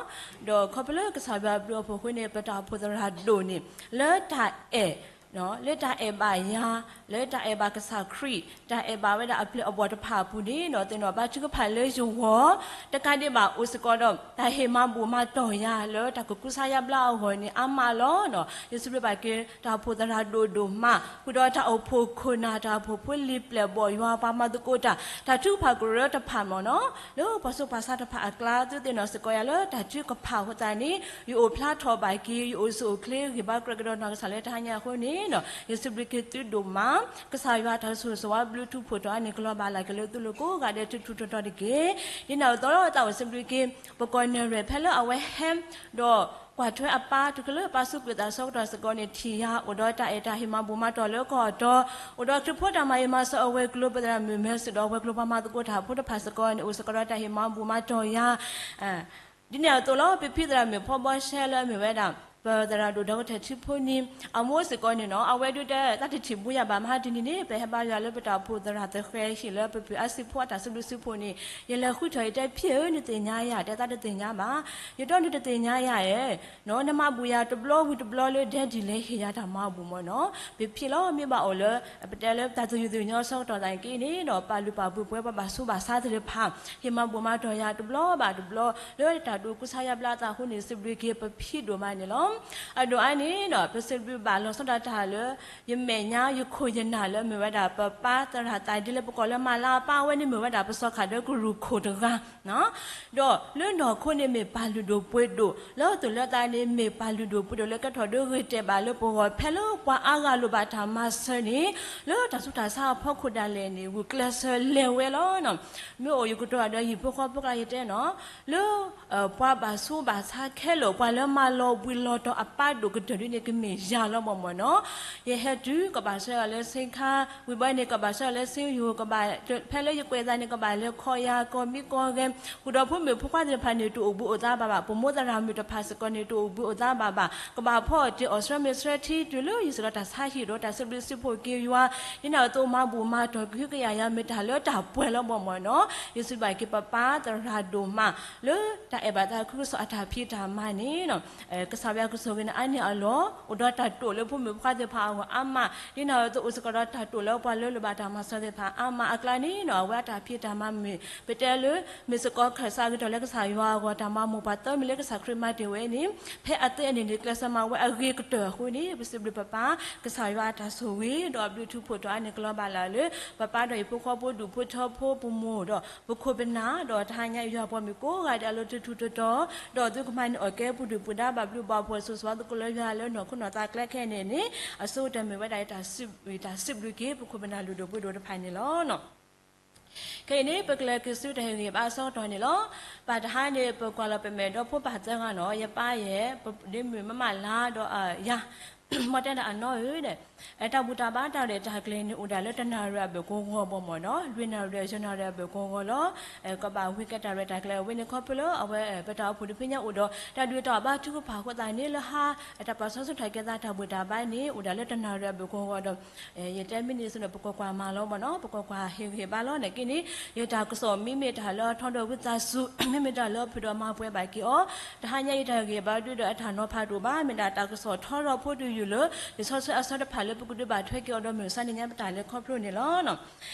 ဒီးခီဖျိလၢကစၢ်ယွၤအဘျုးအဖှိၣ်အဃိန့ၣ် ပတၢ်အိၣ်ဖှိၣ်သရၣ်ဒိၣ်န့ၣ် လၢတၢ်အဲၣ် လၢတၢ်အဲၣ်ဘၣ်ယၤ, လၢတၢ်အဲၣ်ဘၣ်ကစၢ်ခရံာ်, တၢ်အဲၣ်ဘၣ်ဝဲဒၣ်အပျဲၢ်အဘီၣ်တဖၣ်အပူၤန့ၣ်နီၤ သ့ၣ်နီၣ်ဘါထုကဖၣ်လၢယဂီၢ် တကးဒံးဘၣ်အိၣ်စ့ၢ်ကီးဒီး တၢ်ဟ့ၣ်မၤဘူၣ်မၤတီၢ်ယၤလၢတၢ်ကကူစါယါဘျါအဂီၢ်န့ၣ် အါမးလီၤနီၤ. ယစံးဘျုးဘၣ်က့ၤ တၢ်အိၣ်ဖှိၣ်သရၣ်ဒိၣ်ဒိၣ်မး ဃုာ်ဒီးတၢ်အိၣ်ဖှိၣ်ခိၣ်နၢ် တၢ်အိၣ်ဖှိၣ်ဖိလံၤပျဲၢ်ဘီၣ်ယွၤ ပှၤမၤသကိးတၢ် တၢ်ထုကဖၣ်ကရၢတဖၣ်မ့ၢ်နီၤ လၢပှၤဆူးပှၤဆါတဖၣ်အကျါ သုသ့ၣ်နီၣ်စ့ၢ်ကီးယၤလၢတၢ်ထုကဖၣ်အဃိသတးန့ၣ် ယအိၣ်ဖျါထီၣ်ဘၣ်က့ၤ ယအိၣ်ဆူၣ်အိၣ်ချ့ဂံၢ်ဘါကြၢးကဒီးနီၢ်ကစၢ်လၢတဟါညါအဃိန့ၣ်နီၤ ယစံးဘျုးက့ၤသုဒိၣ်မး ကစၢ်ယွၤတၢ်ဆိၣ်ဂ့ၤဆိၣ်ဝါဘျုးထူးဖှိၣ်ထီၣ်အါန့ၣ် ကလီၤဘၣ်လၢ်က့ၤလၢသုလိၤကိးဂၤဒဲးထူးထူးတီၤတီၤတက့ၢ်. ဒ်န့ၣ်အသိး သးအိၣ်စံးဘျုးက့ၤ ပကီၢ်နဲၣ်ရွဲၣ်ဖဲလၢအဝဲဟဲ ဒီးကွၢ်ထွဲအပၢ် တုၤကလၢပၢ်ဆူကွံာ်သးဆၢကတီၢ်စ့ၢ်ကီးန့ၣ် ထံၣ်ယၤအိၣ်ဒီးတၢ်အဲၣ်တၢ်ဟ့ၣ်မၤဘူၣ်မၤတီၢ်လၢကီၢ်အတီၤ အိၣ်ဒီးခရံာ်ဖိတၢ်မၤအံၤမၤစၢၤအဝဲၤကျိၤ ပသရၣ်မုၣ်မဲစံးဒီးအဝဲၤကျိၤပှၤမၤသကိးတၢ်ဖိတဖၣ်စ့ၢ်ကီးန့ၣ် အိၣ်စ့ၢ်ကီးဒီးတၢ်ဟ့ၣ်မၤဘူၣ်မၤတီၢ်ယၤ ဒ်န့ၣ်အသိးလီၤ ပဖံသရၣ်မုၣ်ဖီဘီရှဲလၢအမ့ၢ်ဝဲဒၣ် ပသရၣ်ဒိၣ်ဒီကထၢၣ်ထံဖိန့ၣ် အမိၢ်စ့ၢ်ကီးန့ၣ်နီၤ အဝဲဒုးတဲ သးတထံၣ်ဘူးယၤဘၣ် မဟါတနံၤန့ၣ် ပဟဲဘါယွၤလၢပတၢ်အိၣ်ဖှိၣ်သရၣ်သဃဲဟံၣ်လၢပပုၢ်အါစုဖိအတၢ်စံးဘျုးစံးဖှိၣ်န့ၣ် ယလဲၤဃုထၢၣ်ယတဲဖံဧၢ နသ့ၣ်ညါယၤ တဲသးတသ့ၣ်ညါဘၣ် ယတီနုၤတသ့ၣ်ညါယၤဧၢ နမၤဘူၣ်ယၤတဘျီဝံၤတဘျီလၢ ဒဲဒံၣ်လဲၤဟ့ၣ်ယၤတၢ်မၤဘူၣ်မ့ၢ်နီၤ ပဖံလီၤ မ့ၢ်ဘၣ်အိၣ်လၢ ပတဲလၢတၢ်သယုၢ်သညိအဆၢကတီၢ်သနာ်က့န့ၣ်ဒီး ပာ်လုၢ်ပာ်ပှ့ၤပဝဲပှၤဘၣ်ဆူးဘၣ်ဆါသ့ၣ်တဖၣ် ဟ့ၣ်မၤဘူၣ်မၤတီၢ်ယၤတဘျီဘၣ်တဘျီ လၢတၢ်ဒိးကူစါယါဘျါသးအဃိန့ၣ် စံးဘျုးက့ၤပဖံဒိၣ်မးန့ၣ်လီၤ. အဒိၣ်အါန့ၣ်ဒီး ပစံးဘျုးဘၣ်လီၤဆီဒၣ်တၢ်လၢ ယမဲာ်ညါယခိၣ်ယနၢ်လၢအမ့ၢ်ဝဲဒၣ် ပပၢ်သရၣ်သးဒ်လၢပကိးလၢမၤလါအပၢ်ဝဲန့ၣ်မ့ၢ်ဝဲဒၣ် ပစီၤခၣ်ဒၢကရူၢ်ခိၣ်တဂၤ ဒီးလၢနီၢ်ခိန့ၣ်မ့ၢ်ပၢ်လုၢ်ဒိၣ်ပှ့ၤဒိၣ် လၢအသိးလၢသးန့ၣ် မ့ၢ်ပၢ်လုၢ်ဒိၣ်ပှ့ၤဒိၣ်လၢကဲထီၣ်ဒၢဂ့ၤတဲာ်ဘၣ်လၢပဂီၢ် ဖဲလၢပှၤအါဂၤလိၣ်ဘၣ်တၢ်မၤစၢၤန့ၣ် လၢတၢ်ဆူးတၢ်ဆါအဖီခိၣ်ဒၣ်လဲာ်န့ၣ် ဂုာ်ကျဲးစၢးလဲၤဝဲလီၤ. မ့ၢ်အိၣ်ယကတိၤတၢ်ဒီးဟံၣ်ဖိဃီဖိကျါယတဲနီၤ လၢ ပှၤဘၣ်ဆူးဘၣ်ဆါခဲလၢာ် ပှၤလၢမၤလီၤဘှံးလီၤတီၤအပၢ်ဒိၣ်ကတၢၢ်ဒ်န့ၣ် ကမ့ၢ်ယၤလီၤမ့ၢ်နီၤ. ယဟဲတုၤ ကဘၣ်ဆှၢယၤလၢဆ့ခါ ဝံၤဘၣ်န့ၣ် ကဘၣ်ဆှၢယၤလၢဆ့ယိၤ ကဘၣ် ဖဲလၢယကွဲးသးန့ၣ် ကဘၣ်လဲၤခီယၤ ကီၢ်မံကီၢ်ဂဲၤ ဃုာ်ဒီးဖိမုၣ်ဖိခွါသ့ၣ်တဖၣ်န့ၣ် တအိၣ်ဘှံးအိၣ်သါဘၣ်ဘၣ် ပမိၢ်သရၣ်မုၣ်တဖၣ်စ့ၢ်ကီးန့ၣ် တအိၣ်ဘှံးအိၣ်သါဘၣ်ဘၣ် ကဘၣ်ဖီအီၣ်တ့ၢ်အီၣ်ဆှၢမ့ၢ်ဆှၢထံ တုၤလၢယစံးဒီးတၢ်ဆါဟံၣ်ဒီးတၢ်စံးဘျုးစံးဖှိၣ်က့ၤယွၤ ဒ်န့ၣ်အသိးမၤဘူၣ်မၤတီၢ်ကဟုကယာ်ယၤ မ့ၢ်တၢ်လၢတၢ်ပှဲၤလီၤမ့ၢ်နီၤ. ယစံးဘျုးက့ၤပပၢ်သရၣ်ဒိၣ်မး လၢတၢ်အဲၣ်ဘၣ်သးခုကစီၣ်အတၢ်ဖံးတၢ်မၤန့ၣ် ကစၢ်ယွၤ ကဆိၣ်ဂ့ၤန့ၣ်အါန့ၢ်အလီၢ်, အိၣ်ဒီးတၢ်တိာ်လၢဖိမုၣ်ဖိခွါသ့ၣ်တဖၣ်အဂီၢ်အါမး, ဒ်န့ၣ်အသိးအိၣ်စ့ၢ်ကီးဒီးတၢ်တိာ်လၢပှၤလၢလိၣ်ဘၣ်တၢ်မၤစၢၤသ့ၣ်တဖၣ်အါမးအကျါန့ၣ်နီၤ, အဝဲအတၢ်ဖံးတၢ်မၤမ့ၢ် ပတဲလၢ မ့ၢ်စ့ၢ်ကီးခၢၣ်စးအဂ့ၤကတၢၢ်လၢကစၢ်ယွၤအဂီၢ် တၢ်မၤမိၢ်ပှၢ်သၢမံၤလၢကစၢ်ခရံာ်မၤတ့ၢ်ဝဲန့ၣ် ဖဲအသ့အန့ၣ်န့ၣ် ကျဲးစၢးမၤဝဲအဂ့ၤကတၢၢ်အဃိန့ၣ် ပစံးဘျုးပပၢ် ကစၢ်ယွၤအတၢ်ဆိၣ်ဂ့ၤ ဒီးအဘျုးထူးဖှိၣ်ထီၣ်အါန့ၢ်ကလီၤဘၣ်လၢ်လၢ ပပၢ်ဒီးယဖိဃီဖိဒူၣ်ဖိထၢဖိပမိၢ်ဒီး ပခိၣ်ပနၢ် ဒီးတဟါညါအံၤယွၤပှၤမုၣ်ကိးဂၤဒဲးအလီၤတံၢ်ထူၣ်တီၤတီၤ, ဒီးသုကမၤန့ၢ်အီၣ်ကဲပူၤဒုၣ်ပူၤဒါ ဘၣ်ဘျုးဘၣ်ဖှိၣ်စိၤစိၤအသကိးလၢယွၤလၢနီၢ်ခိနီၢ်သးကျဲခဲအံၤန့ၣ်န့ၣ် အဆိကတၢၢ်မ့ၢ်ဝဲဒၣ်ယတၢ်စံးဘျုးက့ၤ ပခိၣ်ပနၢ်လုၢ်ဒိၣ်ပှ့ၤဒိၣ်တဖၣ်န့ၣ်လီၤ. ခဲအံၤန့ၣ် ပကလဲၤက့ၤဆူတၢ်ဟ့ၣ်ဂံၢ်ဘါအဆၢကတီၢ်န့ၣ်လီၤ. ဘၣ်တဟါန့ၣ် ပကွၢ်လီၤပမဲာ်ဒီဖိပၢ်သၢဂၤနီၤ, ယပၢ်ယဲၢ် ဒ်မုၢ်မမၣ်လါဒီးယၤ မ်တဲဒၣ်အနီၢ်ဧၢဒီး တၢ်ဘူၣ်တၢ်ဘါတၢ်ရဲၣ်တၢ်ကျဲၤန့ၣ် အိၣ်ဒၣ်လၢတနၣ်ရံၣ်အဘၢၣ်ကိးဂီၤဘၣ်မ့ၢ်နီၤ, လွံၢ်နၣ်ရံၣ်ဒီးယဲၢ်နၣ်ရံၣ်အဘၢၣ်ကိးဂီၤလီၤ. ကဘၣ်ဝံၤကဲတၢ်ရဲၣ်တၢ်ကျဲၤအဝဲန့ၣ် ခီဖျိလၢအဝဲ ပတၢ်အိၣ်ဖှိၣ်ဒုးဖဲညါအိၣ်ဒီး တၢ်ဒုးတၢ်ဘါထုကဖၣ်အဃိသတးန့ၣ် လၢဟါ တၢ်ပာ်စီဆှံထီၣ်ကဲသးတၢ်ဘူၣ်တၢ်ဘါန့ၣ် အိၣ်ဒၣ်လၢတနၣ်ရံၣ်အဘၢၣ်ကိးဂီၤဒီး ယတဲမ့ၢ်န့ၣ်စ့ၢ်န့ၣ် ပကွၢ်ကွၢ်မၤလီၤမ့ၢ်နီၤ, ပကွၢ်ကွၢ်ဟ့ၣ်ဂံၢ်ဟ့ၣ်ဘါလီၤန့ၣ်က့န့ၣ် ယတၢ်ကစီၣ်မ့မ့ၢ်တၢ်လၢအထီဒီးဝံသးစူၤ မ့မ့ၢ်တၢ်လၢအဖုၣ်ဒီးမၤပှဲၤဘၣ်က့ၤအီၤ, တဟါညါအံၤတၢ်ဟ့ၣ်ဂံၢ်ဟ့ၣ်ဘါဒုးဒီးအတၢ်နီၤဖးတအိၣ်ဘၣ်, မ့ၢ်ဒၣ်တၢ်ကစီၣ်ထီရီၤဖိတယုၢ်လၢ လံာ်စီဆှံအဆၢတဖၣ်လၢပကဒုးဘၣ်ထွဲက့ၤအီၤဒီး မုၢ်မဆါတနံၤညါပတၢ်လဲၤခီဖျိန့ၣ်လီၤ.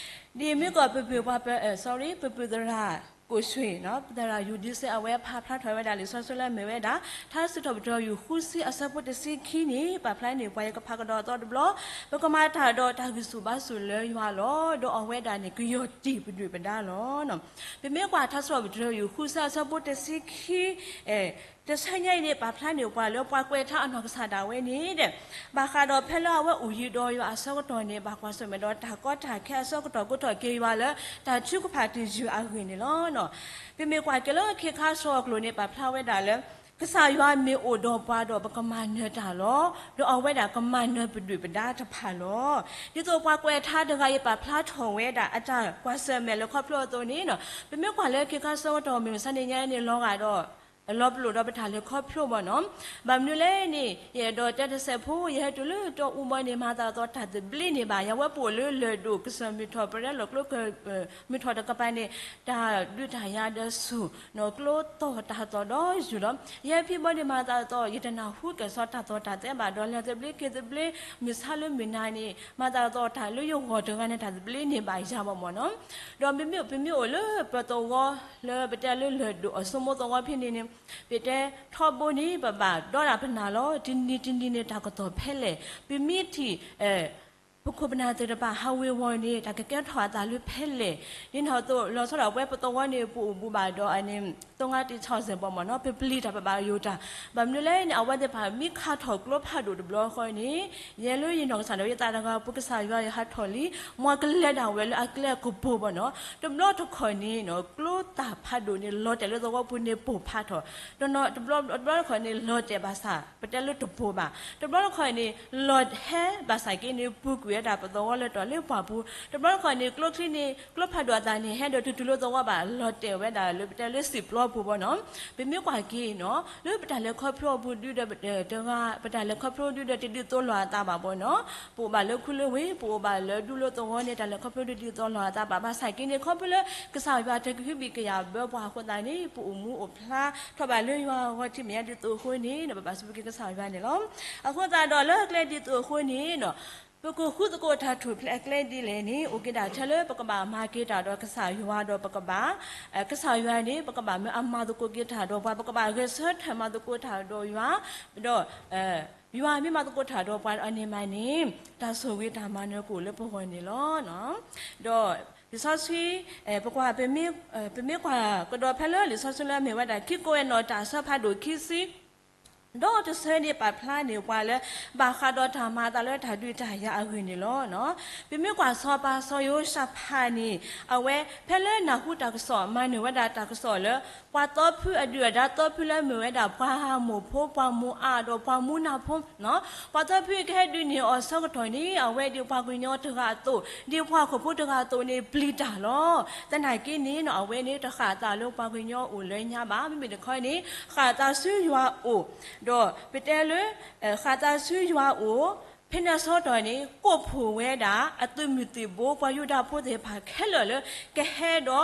ဒ်မ့ၢ်ကီၢ်ပပုၢ်ပှၤ sorry ပပုၢ်သရၣ်ကိၣ်ဆှ့ၣ်နီၤ, ပသရၣ်ယူၤဒံစ့အဝဲဖးဖျါထီၣ်ဝဲဒၣ်လံာ်စီဆှံလၢမ့ၢ်ဝဲဒၣ် ထါစံးထီၣ်ပတြၢၤယူၤဃုဆံအဆၢဖိတဆံခံန့ၣ် ပာ်ဖျါန့ၢ်ပှၤ ယကဖးကဒီးအသီတဘျီ, ပကမၤတၢ်ဒီးတၢ်ဂံၢ်ဆူၣ်ဘါဆူၣ်လၢယွၤလီၤ. ဒီးအဝဲဒၣ်န့ၣ် ကယီၢ်တံၢ်ပဒုၣ်ပဒါလီၤ. ပမ့ၢ်ကွၢ်ထါစံးထီၣ်ပတြၢၤယူၤဃုဆံအဆၢဖိတဆံခံ တဆၢညါအံၤန့ၣ် ပာ်ဖျါန့ၢ်ပှၤလၢပှၤကွဲးထါအနီၢ်ကစၢ်ဒၣ်ဝဲန့ၣ်ဒီး ဘၣ်ဃးဒီးဖဲလၢအဝဲအိၣ်ယံၤဒီးယွၤအဆၢကတီၢ်န့ၣ် ဘၣ်ကွၢ်ဆၢၣ်မဲာ်ဒီးတၢ်ကီတၢ်ခဲအဆၢကတီၢ် ကိးထီၣ်က့ၤယွၤလၢတၢ်ထုကဖၣ်တယုၢ်အဂ့ၢ်န့ၣ်လီၤ. ပမ့ၢ်ကွၢ်က့ၤလၢခ့ခါဆှီအကျိာ်န့ၣ် ပာ်ဖျါဝဲဒၣ်လၢ ကစၢ်ယွၤမ့ၢ်အိၣ်ဒီးပှၤဒီး ပကမၤနၢၤတၢ်လီၤ. ဒီးအဝဲဒၣ်ကမၤနၢၤပဒုၣ်ပဒါတဖၣ်လီၤ. ဒ်သိးပှၤကွဲးထါတဂၤအံၤ ပာ်ဖျါထီၣ်ဝဲဒၣ်အတၢ်ကွၢ်ဆၢၣ်မဲာ်လၢခီဖျိအသိးန့ၣ် ပမ့ၢ်ကွၢ်လၢခ့ခါဆၢကတီၢ် မုၢ်မဆါတနံၤညါအံၤန့ၣ် လီၤဂာ်ဒီး လီၤပလိာ်ဒီးပတၢ်လဲၤခီဖျိဘၣ်နီၤ. ဘၣ်မနုၤလဲၣ်န့ၣ် ယအဲၣ်ဒိးတဲတစဲးဖိ ယဟဲတုၤလၢတီအူဘီန့ၣ် မၤသးအသီတၢ်သဘျ့န့ၣ်ဘၣ်. ယဝဲပအိၣ်လၢလၢၢ်ဒိၣ်ကစၢၢ်မုၢ်ထီၣ် ပရဲလီၢ်ကျိက မုၢ်ထီၣ်တကပၤန့ၣ် တၢ်ဒုးတၢ်ယၤဒီးဆူၣ် နီၢ်ကျိသီၣ်တၢ်သီၣ်ဒီးယုၢ်လီၤ. ယဟဲဖံဘီန့ၣ် မၤသးအသီ ယတနၢ်ဟူကဲၣ်ဆိးတၢ်သီၣ်တၢ်သဲဘၣ်ဒီး လဲၤသဘျ့က့ၤသဘျ့ မုၢ်ဆါလၢမုၢ်နၤန့ၣ် မၤသးအသီတၢ်လၢယဂီၢ်တဂၤန့ၣ် တၢ်သဘျ့န့ၣ်ဘၣ်ယၤဘၣ်မ့ၢ်နီၤ. ဒီးပမ့ၢ်အိၣ်လၢပသဝီလၢပတဲလၢလၢၢ်ဒိၣ်အစိမိသဝီဖဲန့ၣ်န့ၣ် ပတဲထီဘိန့ၣ် ပဘၣ်ဒီးတၢ်ပနၢ်လီၤ. တနံၤတနံၤန့ၣ် တၢ်ကသီၣ်ဖဲလဲၣ် ပမ့ၢ်ထံၣ် ပခိၣ်ပနၢ်သ့ၣ်တဖၣ် ဟးဝ့ၤဝီၤန့ၣ် တၢ်ကကဲထီၣ်အသးလၢဖဲလဲၣ်. ဒ်န့ၣ်အသိး လီၤဆီဒၣ်ဝဲပသဝီန့ၣ် ပအိၣ်ဘူးဘၣ်ဒီးအန့ၣ် သိငါတံာ်ဆီၣ်စဲၣ်ဘၣ်မ့ၢ်နီၤ ပပျံၤတၢ်ပဘၣ်ယိၣ်တၢ်. ဘၣ်မနုၤလဲၣ်န့ၣ် အဝဲသ့ၣ်တဖၣ်မ့ၢ်ခးထီၣ်ကျိဖးဒိၣ်တဘျီဃီန့ၣ် ယဲလၢယနီၢ်ကစၢ်ဒီးယသးတဂၤ ပကစၢ်ယွၤယဟးထီၣ်လံ မ်ကလဲၤဒၣ်ဝဲလၢအကျဲအကပူၤဘၣ်နီၤ. တဘျီတခီၣ်န့ၣ်နီၤ ကျိသၣ်ဖးဒိၣ်န့ၣ် လီၤတဲာ်လၢသဝီပူၤန့ၣ် ပိၢ်ဖးထီၣ် တဘျီတခီၣ်န့ၣ် လီၤတဲာ်ဘၣ်ဆၣ် ပတဲလၢတပိၢ်ဘၣ်. တဘျီတခီၣ်န့ၣ် လီၤဟဲဘၣ်ဆၣ်က့န့ၣ် ပူၤကွံာ်ဝဲဒၣ်ပသဝီလၢတီၢ်လၢပှၢ်ပူၤ. တဘျီတခီၣ်န့ၣ် ကျိချံန့ၣ် ကျိဖးဒိၣ်အသးန့ၣ် ဟဲဒီးတတုၤလၢသဝီဘၣ် လီၤတဲာ်ဝဲဒၣ်လၢပတဲလၢစံာ်ပျီပူၤဘၣ်နီၤ. ပမ့ၢ်ကွၢ်က့ၤနီၤ လၢပတၢ်လဲၤခီဖျိအပူၤဒုဒီးတဂၤ ပတၢ်လဲၤခီဖျိဒုဒီးတဒ်သိးလိာ်အသးဘၣ်ဘၣ်နီၤ. ပအိၣ်ဘၣ်လၢခူလၢဝ့ၢ် ပအိၣ်ဘၣ်လၢဒူလၢသဝီန့ၣ် တၢ်လဲၤခီဖျိဒုဒ်သိးလိာ်အသးဘၣ်. ဘၣ်ဆၣ်က့န့ၣ် ခီဖျိလၢ ကစၢ်ယွၤတကဟုဘံၣ်ကယာ်ဘၢပှၤအဃိသတးန့ၣ် ပအိၣ်မူအိၣ်ဖျါထီၣ်ဘၣ်လၢယွၤအဂီၢ်ထံးမဲာ်ညါဒ်သိးအဃိန့ၣ် ပဘၣ်စံးဘျုးက့ၤကစၢ်ယွၤန့ၣ်လီၤ. အဃိသတးဒီးလၢကျဲဒ်သိးအဃိန့ၣ် ပကဃုသကိးတၢ်ထူၣ်ဖျဲးအကျဲဒ်လဲၣ်န့ၣ် အိၣ်က့ၤဒၣ်ထဲလၢပကဘၣ်မၤက့ၤတၢ်ဒီးကစၢ်ယွၤဒီးပကဘၣ် ကစၢ်ယွၤန့ၣ် ပကဘၣ်မၢအမၤသကိးက့ၤတၢ်ဒီးပှၤ ပကဘၣ်ဂဲၤဆၢထၢၣ်မၤသကိးတၢ်ဒီးယွၤ ဒီး ယွၤမ့ၢ်မၤသကိးတၢ်ဒီးပှၤအန့ၣ်မးန့ၣ် တၢ်ဆိၣ်ဂ့ၤတၢ်မၤနၢၤကအိၣ်လၢပဂီၢ်န့ၣ်လီၤ. ဒီးလံာ်စီဆှံ ပကွၢ် ပမ့ၢ်ကွၢ်ကဒီးဖဲလၢလံာ်စီဆှံလၢအမ့ၢ်ဝဲဒၣ် ခံကွဲးနီၣ်တၢ်အဆၢဖးဒိၣ်ခံဆံ ဒီးတဆၢန့ၣ်ပာ်ဖျါန့ၢ်ပှၤလၢ ဘၣ်ဃးဒီးတၢ်မၤအသးလၢတၢ်ဒုးတၢ်ယၤအဂ့ၢ်န့ၣ်လီၤ. ပမ့ၢ်ကွၢ်စီၤပၤစီၤယဟိၤၡဖးန့ၣ် အဝဲဖဲလၢနၢ်ဟူတၢ်ကစီၣ် မၤနၢၤဝဲဒၣ်တၢ်ကစီၣ်လၢ ပှၤသီဖုအဒုၣ်အဒါသီဖုလၢအမ့ၢ်ဝဲဒၣ် ပှၤမူးဖိ ပှၤမူးအါဒီးပှၤမူးနၢ်ဖိ ပှၤသီဖုကဟဲဒုးန့ၢ်အီၤအဆၢကတီၢ်န့ၣ် အဝဲဒ်ပှၤကညီတဂၤအသိး ဒ်ပှၤဟီၣ်ခိၣ်ဖိတဂၤအသိးန့ၣ် ပျံၤတၢ်လီၤ. သနာ်က့န့ၣ်နီၤ အဝဲန့ၣ် တဃၣ်သးလၢပှၤကညီအိၣ်လၢညါဘၣ်. မ့မ့ၢ်တခီန့ၣ် ဃၣ်သးဆူယွၤအိၣ်, ဒီးပတဲလၢ ဃၣ်သးဆူယွၤအိၣ် ဖဲန့ၣ်အဆၢကတီၢ်န့ၣ် ကိးဖှိၣ်ဝဲဒၣ် အသုးမုၢ်သံၣ်ဘိ ပှၤယူဒၤဖိသ့ၣ်တဖၣ်ခဲလၢာ်လၢ ကဟဲဒီးဒု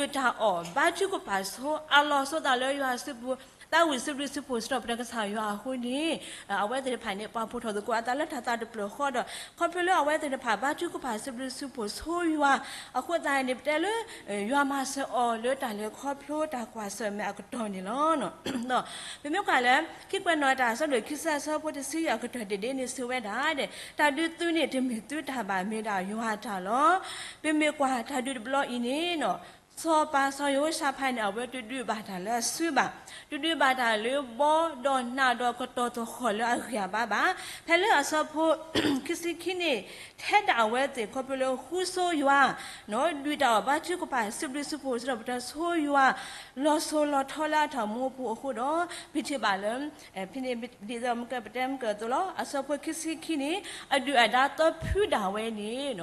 းတၢ်အီၣ် ဘါထုကဖၣ်ဆိ အလီၢ်ဆိသးလၢယွၤစုပူၤ သးဝံၣ်စံးဘျုးစံးဖှိၣ်စံးထီၣ်ပတြၢၤကစၢ်ယွၤအဃိန့ၣ်, အဝဲသ့ၣ်တဖၣ်န့ၣ် ပာ်ဖှိၣ်ထီၣ်သကိးအသးလၢတၢ်သးတဖျၢၣ်ဃီဒီး ခီဖျိလၢအဝဲသ့ၣ်တဖၣ်ဘါထုကဖၣ်စံးဘျုးစံးဖှိၣ်ဆိယွၤအဃိသတးန့ၣ် ပတဲလၢ ယွၤမၤစၢၤအီၤလၢတၢ်လဲၤခီဖျိတၢ်ကွၢ်ဆၢၣ်မဲာ်အကတီၢ်န့ၣ်လီၤ. ပမ့ၢ်ကွၢ်လၢ ခံကွဲးနီၣ်တၢ်အဆၢဒိၣ်ခံဆံအဆၢဖိတဆံယဲၢ်အကတီၢ်ဒဲးဒဲးန့ၣ် စံးဝဲဒၣ်ဒီး တၢ်ဒုးသုန့ၣ် တမ့ၢ်သုတၢ်ဘၣ် မ့ၢ်ဒၣ်ယွၤအတၢ်လီၤ. ပမ့ၢ်ကွၢ်တၢ်ဒုးတဘျီအံၤန့ၣ် စီၤပၤစီၤယဟိၤၡဖးန့ၣ် အဝဲတဒုးဘၣ်တၢ်လၢအစုဘၣ်, တဒုးဘၣ်တၢ်လၢဘီဒီးနးဒီးကတီၤသဟီၣ်လၢအဂံၢ်အဘါဘၣ်. ဖဲလၢအဆၢဖိ ခံဆံခံန့ၣ် ထဲဒၣ်အဝဲသ့ၣ်ခီဖျိလၢဃူဆိယွၤ ဒုၣ်တၢ်အီၣ်ဘါထုကဖၣ် စံးဘျုးစံးဖှိၣ်စံးထီၣ်ပတြၢၤဆိယွၤ လီၤစိၤလီၤထီလၢအတၢ်မူအပူၤအဃိဒီး ပထံၣ်ဘၣ်လၢ ဖဲန့ၣ် ဒ်သိးမ့ၢ်ကပတဲမ့ၢ်ကသိးလီၤ အဆၢဖိခံဆံခံန့ၣ် အဒုၣ်အဒါသီဖုဒၣ်ဝဲန့ၣ်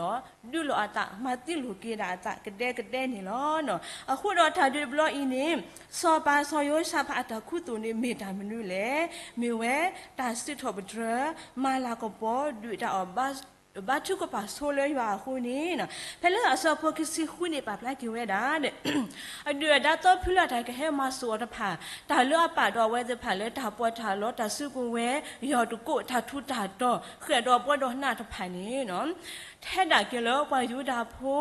ဒုးလိာ်အသး မၤသံလိာ်က့ၤဒၣ်အသးကဒဲကဒဲန့ၣ်လီၤ. အဃိဒီးတၢ်ဒုးတဘျီအံၤန့ၣ် စီၤပၤစီၤယဟိၤၡဖးအတၢ်ခူသူၣ်န့ၣ်မ့ၢ်တၢ်မနုၤလဲၣ်. မ့ၢ်ဝဲတၢ်စံးထီၣ်ပတြၢၤ မၤလၤကပီၤ ဒုၣ်တၢ်အီၣ် ဘါထုကဖၣ်ဆိလၢယွၤအဃိန့ၣ် ဖဲလၢအဆၢဖိခံဆံဃုန့ၣ် ပာ်ဖျါက့ၤဝဲဒၣ် အဒုၣ်အဒါသီဖုလၢတၢ်ကဟဲမၤစၢၤအီၤတဖၣ် တၢ်လၢအပာ်ဒီးအဝဲသ့ၣ်တဖၣ်လၢတၢ်ပီးတၢ်လီ တၢ်စုကဝဲၤ ယီၢ်တကိး တၢ်ထူးတၢ်တီၤ ဃဲၣ်ဒီးဘီဒီးနးတဖၣ်န့ၣ် ထဲဒၣ်က့ၤလၢပှၤယူဒၤဖိ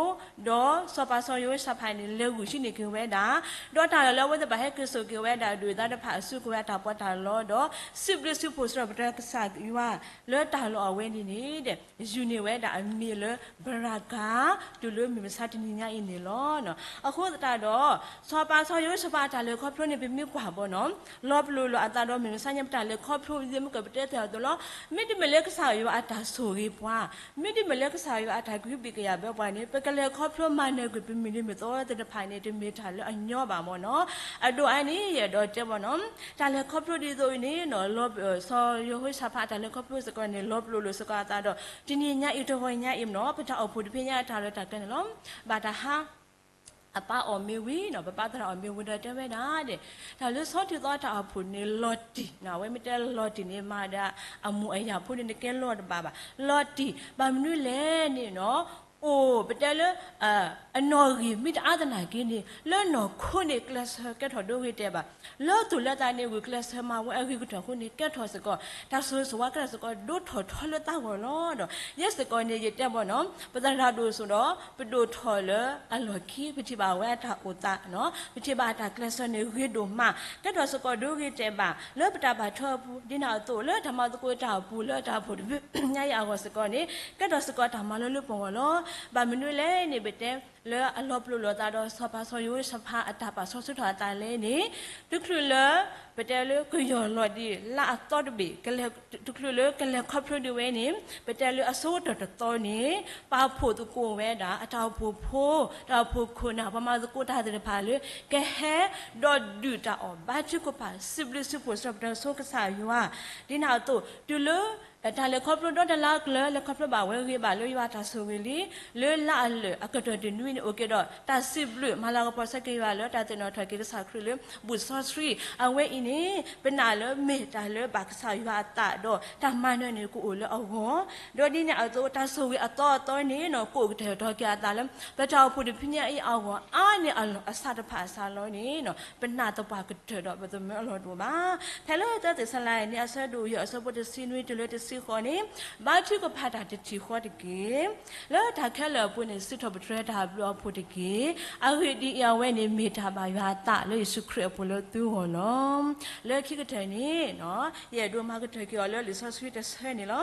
ဒီးစီၤပၤစီၤယဟိၤၡဖးန့ၣ် လဲၤဂုာ်ဆံးန့ၢ်က့ၤဝဲဒၣ် ဒီးတၢ်လၢအဝဲသ့ၣ်ဘၣ်ဟဲက့ၤစိာ်က့ၤဝဲဒၣ်ဒုၣ်ဒါတဖၣ်အစုကဝဲၤအတၢ်ပီးတၢ်လီဒီး စံးဘျုးစံးဖှိၣ်စံးထီၣ်ပတြၢၤကစၢ်ယွၤ လၢတၢ်လီၢ်အဝဲန့ၣ်န့ၣ် ယူၤန့ၢ်ဝဲဒၣ်အမံၤလၢ ဘရၤကၤ တုၤလၢမုၢ်မဆါတနံၤညါအံၤန့ၣ်လီၤ. အဃိသတးဒီး စီၤပၤစီၤယဟိၤၡဖးအတၢ်လဲၤခီဖျိန့ၣ် ပမ့ၢ်ကွၢ်ဘၣ်နီၤ လီၤပလိာ်လိာ်အသးဒီးမုၢ်မဆါညါပတၢ်လဲၤခီဖျိ ဒ်မ့ၢ်ကပတဲသ့ၣ်အသိးလီၤ. မ့တမ့ၢ်လၢကစၢ်ယွၤအတၢ်ဆိၣ်ဂ့ၤပှၤ, မ့တမ့ၢ်လၢကစၢ်ယွၤအတၢ်ကွံဘံၣ်ကယာ်ဘၢပှၤန့ၣ် ပကလဲၤခီဖျိမၤနၢၤကွံာ်ပမုၢ်နံၤမုၢ်သီသ့ၣ်တဖၣ်န့ၣ် တမ့ၢ်တၢ်လၢအညီဘၣ်မ့ၢ်နီၤ. အဒိၣ်အါန့ၣ် ယအဲၣ်ဒိးတဲဘၣ်နီၤ တၢ်လဲၤခီဖျိဒ်သိးအံၤန့ၣ် စီၤယဟိၤၡဖးအတၢ်လဲၤခီဖျိစ့ၢ်ကီးန့ၣ် လီၤပလိာ်လိာ်စ့ၢ်ကီးအသးဒီး တနံၤညါအံၤတဂီၤညါအံၤမ့ၢ်နီၤ ပတၢ်အိၣ်ဖှိၣ်တဖဲညါအတၢ်လၢတၢ်ကျဲန့ၣ်လီၤ. ဘၣ်တၢ်ဟါ အပၢ်အီၣ်မ့ၤဝံၤနီၤ ပပၢ်သရၣ်အီၣ်မ့ၤဝံၤဒီးတဲဝဲဒၣ်ဒီး တၢ်လၢဆီထံသီတၢ်အိၣ်ဖှိၣ်န့ၣ်လီၤတံၢ်နီၤ အဝဲမ့ၢ်တဲလီၤတံၢ်န့ၣ် မၤဒီးအမူးအယၢ်ဖိန့ၣ် နကဲလီၤတဘၣ်ဘၣ် လီၤတံၢ် ဘၣ်မနုၤလဲၣ်န့ၣ်နီၤ အိၣ်ပတဲလၢ အနီၣ်ဂံၢ်မ့ၢ်တအါသနာ်က့န့ၣ် လၢနီၢ်ခိန့ၣ် ကျဲးစၢးကဲထီၣ်ဒိဂ့ၤတဲာ်ဘၣ်, လၢသူၣ်လၢသးန့ၣ် ဂုာ်ကျဲးစၢးမၤဝဲအဂ့ၤကတၢၢ်အဃိန့ၣ် ကဲထီၣ်စ့ၢ်ကီး တၢ်ဆိၣ်ဂ့ၤဆိၣ်ဝါကဲထီၣ်စ့ၢ်ကီး ဒိၣ်ထီၣ်ထီလၢသးဂီၢ်လီၤဒီး ယဲစ့ၢ်ကီးန့ၣ် ယတဲဘၣ်နီၤ ပသရၣ်ဒိၣ်စိဒီး ပဒိၣ်ထီၣ်လၢအလီၢ်ခံ ပထံၣ်ဘၣ်ဝဲအတၢ်အိၣ်သးနီၤ ပထံၣ်ဘၣ်အတၢ်ကျဲးစၢးန့ၣ် ဂ့ၤဒိၣ်မး ကဲထီၣ်စ့ၢ်ကီးဒိဂ့ၤတဲာ်ဘၣ် လၢပတၢ်ဘၣ်ထွဲအပူၤ ဒ်န့ၣ်အသိး လၢတၢ်မၤသကိးတၢ်အပူၤ လၢတၢ်အိၣ်ဖှိၣ်တဖဲညါအံၤအဂီၢ်စ့ၢ်ကီးန့ၣ် ကဲထီၣ်စ့ၢ်ကီးတၢ်မၤလိလၢပဂီၢ်လီၤ. ဘၣ်မနုၤလဲၣ်န့ၣ် ပတဲလၢအလီၤပလိာ်လိာ်သးဒီး စီၤပၤစီၤယဟိၤၡဖးအတၢ်ပာ်စီဆှံထီၣ်အသးလဲၣ်န့ၣ် တချုးလၢ ပတဲလၢကယီၢ်လီၤဒံးလၢအသီတဘ့ၣ် တချုးလၢကလဲၤခီဖျိဒံးဝဲန့ၣ် ပတဲလၢအဆိကတၢၢ်တသီန့ၣ် ပာ်ဖှိၣ်သကိးဝဲဒၣ် အတၢ်အိၣ်ဖှိၣ်ဖိ တၢ်အိၣ်ဖှိၣ်ခိၣ်နၢ် ပှၤမၤသကိးတၢ်သ့ၣ်တဖၣ်လၢ ကဟဲဒီးဒုၣ်တၢ်အီၣ်ဘါထုကဖၣ် စံးဘျုးစံးဖှိၣ်စံးထီၣ်ပတြၢၤဆိကစၢ်ယွၤ ဒ်န့ၣ်အသိး တုၤလၢ တၢ်လဲၤခီဖျိဒီတလါကျၢၤ လဲၤခီဖျိဘၣ်ဝဲဂ့ၤဘၣ်လၢယွၤတၢ်ဆိၣ်ဂ့ၤလံ လၢလါအလၢာ်အကတၢၢ်တနွံန့ၣ် အိၣ်က့ၤဒီးတၢ်စံးဘျုးမၤလၤကပီၤဆၢက့ၤယွၤလၢတၢ်သ့ၣ်နီၣ်ထီၣ်က့ၤကစၢ်ခရံာ်လၢ ဘူၣ်စီဆှံ အဝဲအံၤန့ၣ် ပနာ်လၢမ့ၢ်တၢ်လၢဘၣ်ကစၢ်ယွၤအသးဒီး တၢ်မၤနၢၤန့ၣ်ကအိၣ်လၢအဂီၢ် ဒီးဒ်န့ၣ်အသိး တၢ်ဆိၣ်ဂ့ၤအသီအသီန့ၣ်နီၤ ကအိၣ်ကတၢၢ်ထီၣ်က့ၤအသးလၢ ပတၢ်အိၣ်ဖှိၣ်တဖဲညါအံၤအဂီၢ် အါန့ၢ်အလီၢ်အစးတဖၣ်အစးလီၤန့ၣ်နီၤ ပနာ်သပှၢ်ကတၢၢ်ဒီးပသမၢအလီၢ်တအိၣ်ဘၣ်. ဖဲလၢသၢသ့းစၤလနံ အဆၢဒိၣ်ယဲၢ် အဆၢဖိတဆံနွံတုၤလၢတဆံဃိးန့ၣ် ဘါထုကဖၣ်တၢ်တထံၣ်ဃီတက့ၢ်. လၢတၢ်ခဲလၢာ်အပူၤန့ၣ် စံးထီၣ်ပတြၢၤတၢ်ဘျုးအဖှိၣ်တက့ၢ်. အဂ့ၢ်ဒ်အံၤ, အဝဲန့ၣ်မ့ၢ်တၢ်ဘၣ်ယွၤအသးလၢယ့ၣ်ၡူးခရံာ်အပူၤလၢသုဂီၢ်လီၤ. လၢခံကတၢၢ်န့ၣ် ယအဲၣ်ဒိးမၤကတၢၢ်က့ၤအီၤလၢလံာ်စီဆှံတဆၢန့ၣ်လီၤ.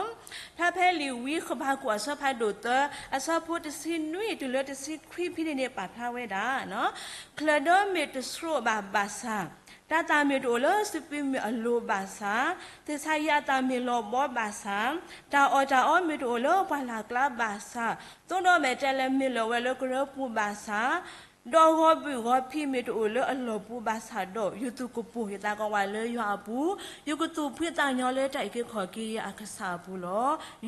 ဖဲဖဲလံာ်ဝံဃဘးကူာ်အဆၢဖးဒိၣ်သၢ အဆၢဖိတဆံနွံတုၤလၢတဆံခွံဖဲန့ၣ်န့ၣ် ပာ်ဖျါဝဲဒၣ် ချၢၣ်ဒၢမ့ၢ်တဆှိးဘၣ်ဘၣ်ဆၣ်, တၢ်သၣ်မ့ၢ်တအိၣ်လၢစပံးမုၢ်အလိၤဘၣ်ဆၣ်, သ့ၣ်ဆါယံအသၣ်မ့ၢ်လီၤဘီဘၣ်ဆၣ်, တၢ်အီၣ်တၢ်အီမ့ၢ်တအိၣ်လၢပှၢ်လၢ်ကျါဘၣ်ဆၣ်, သိဒီးမဲာ်တဲးလဲးမ့ၢ်လၢာ်ဝဲလၢကရၢပူၤဘၣ်ဆၣ်, ဒီးဂီၤဘုၣ်ဂီၤဖံးမ့ၢ်တအိၣ်လၢအလီၢ်ပူၤဘၣ်ဆၣ်ဒီး ယသူၣ်ကပိာ်ယသးကဝးလၢယွၤအပူၤ, ယကသူၣ်ဖှံသးညီလၢတၢ်အုၣ်က့ၤခီၣ်က့ၤယၤအကစၢ်အပူၤလ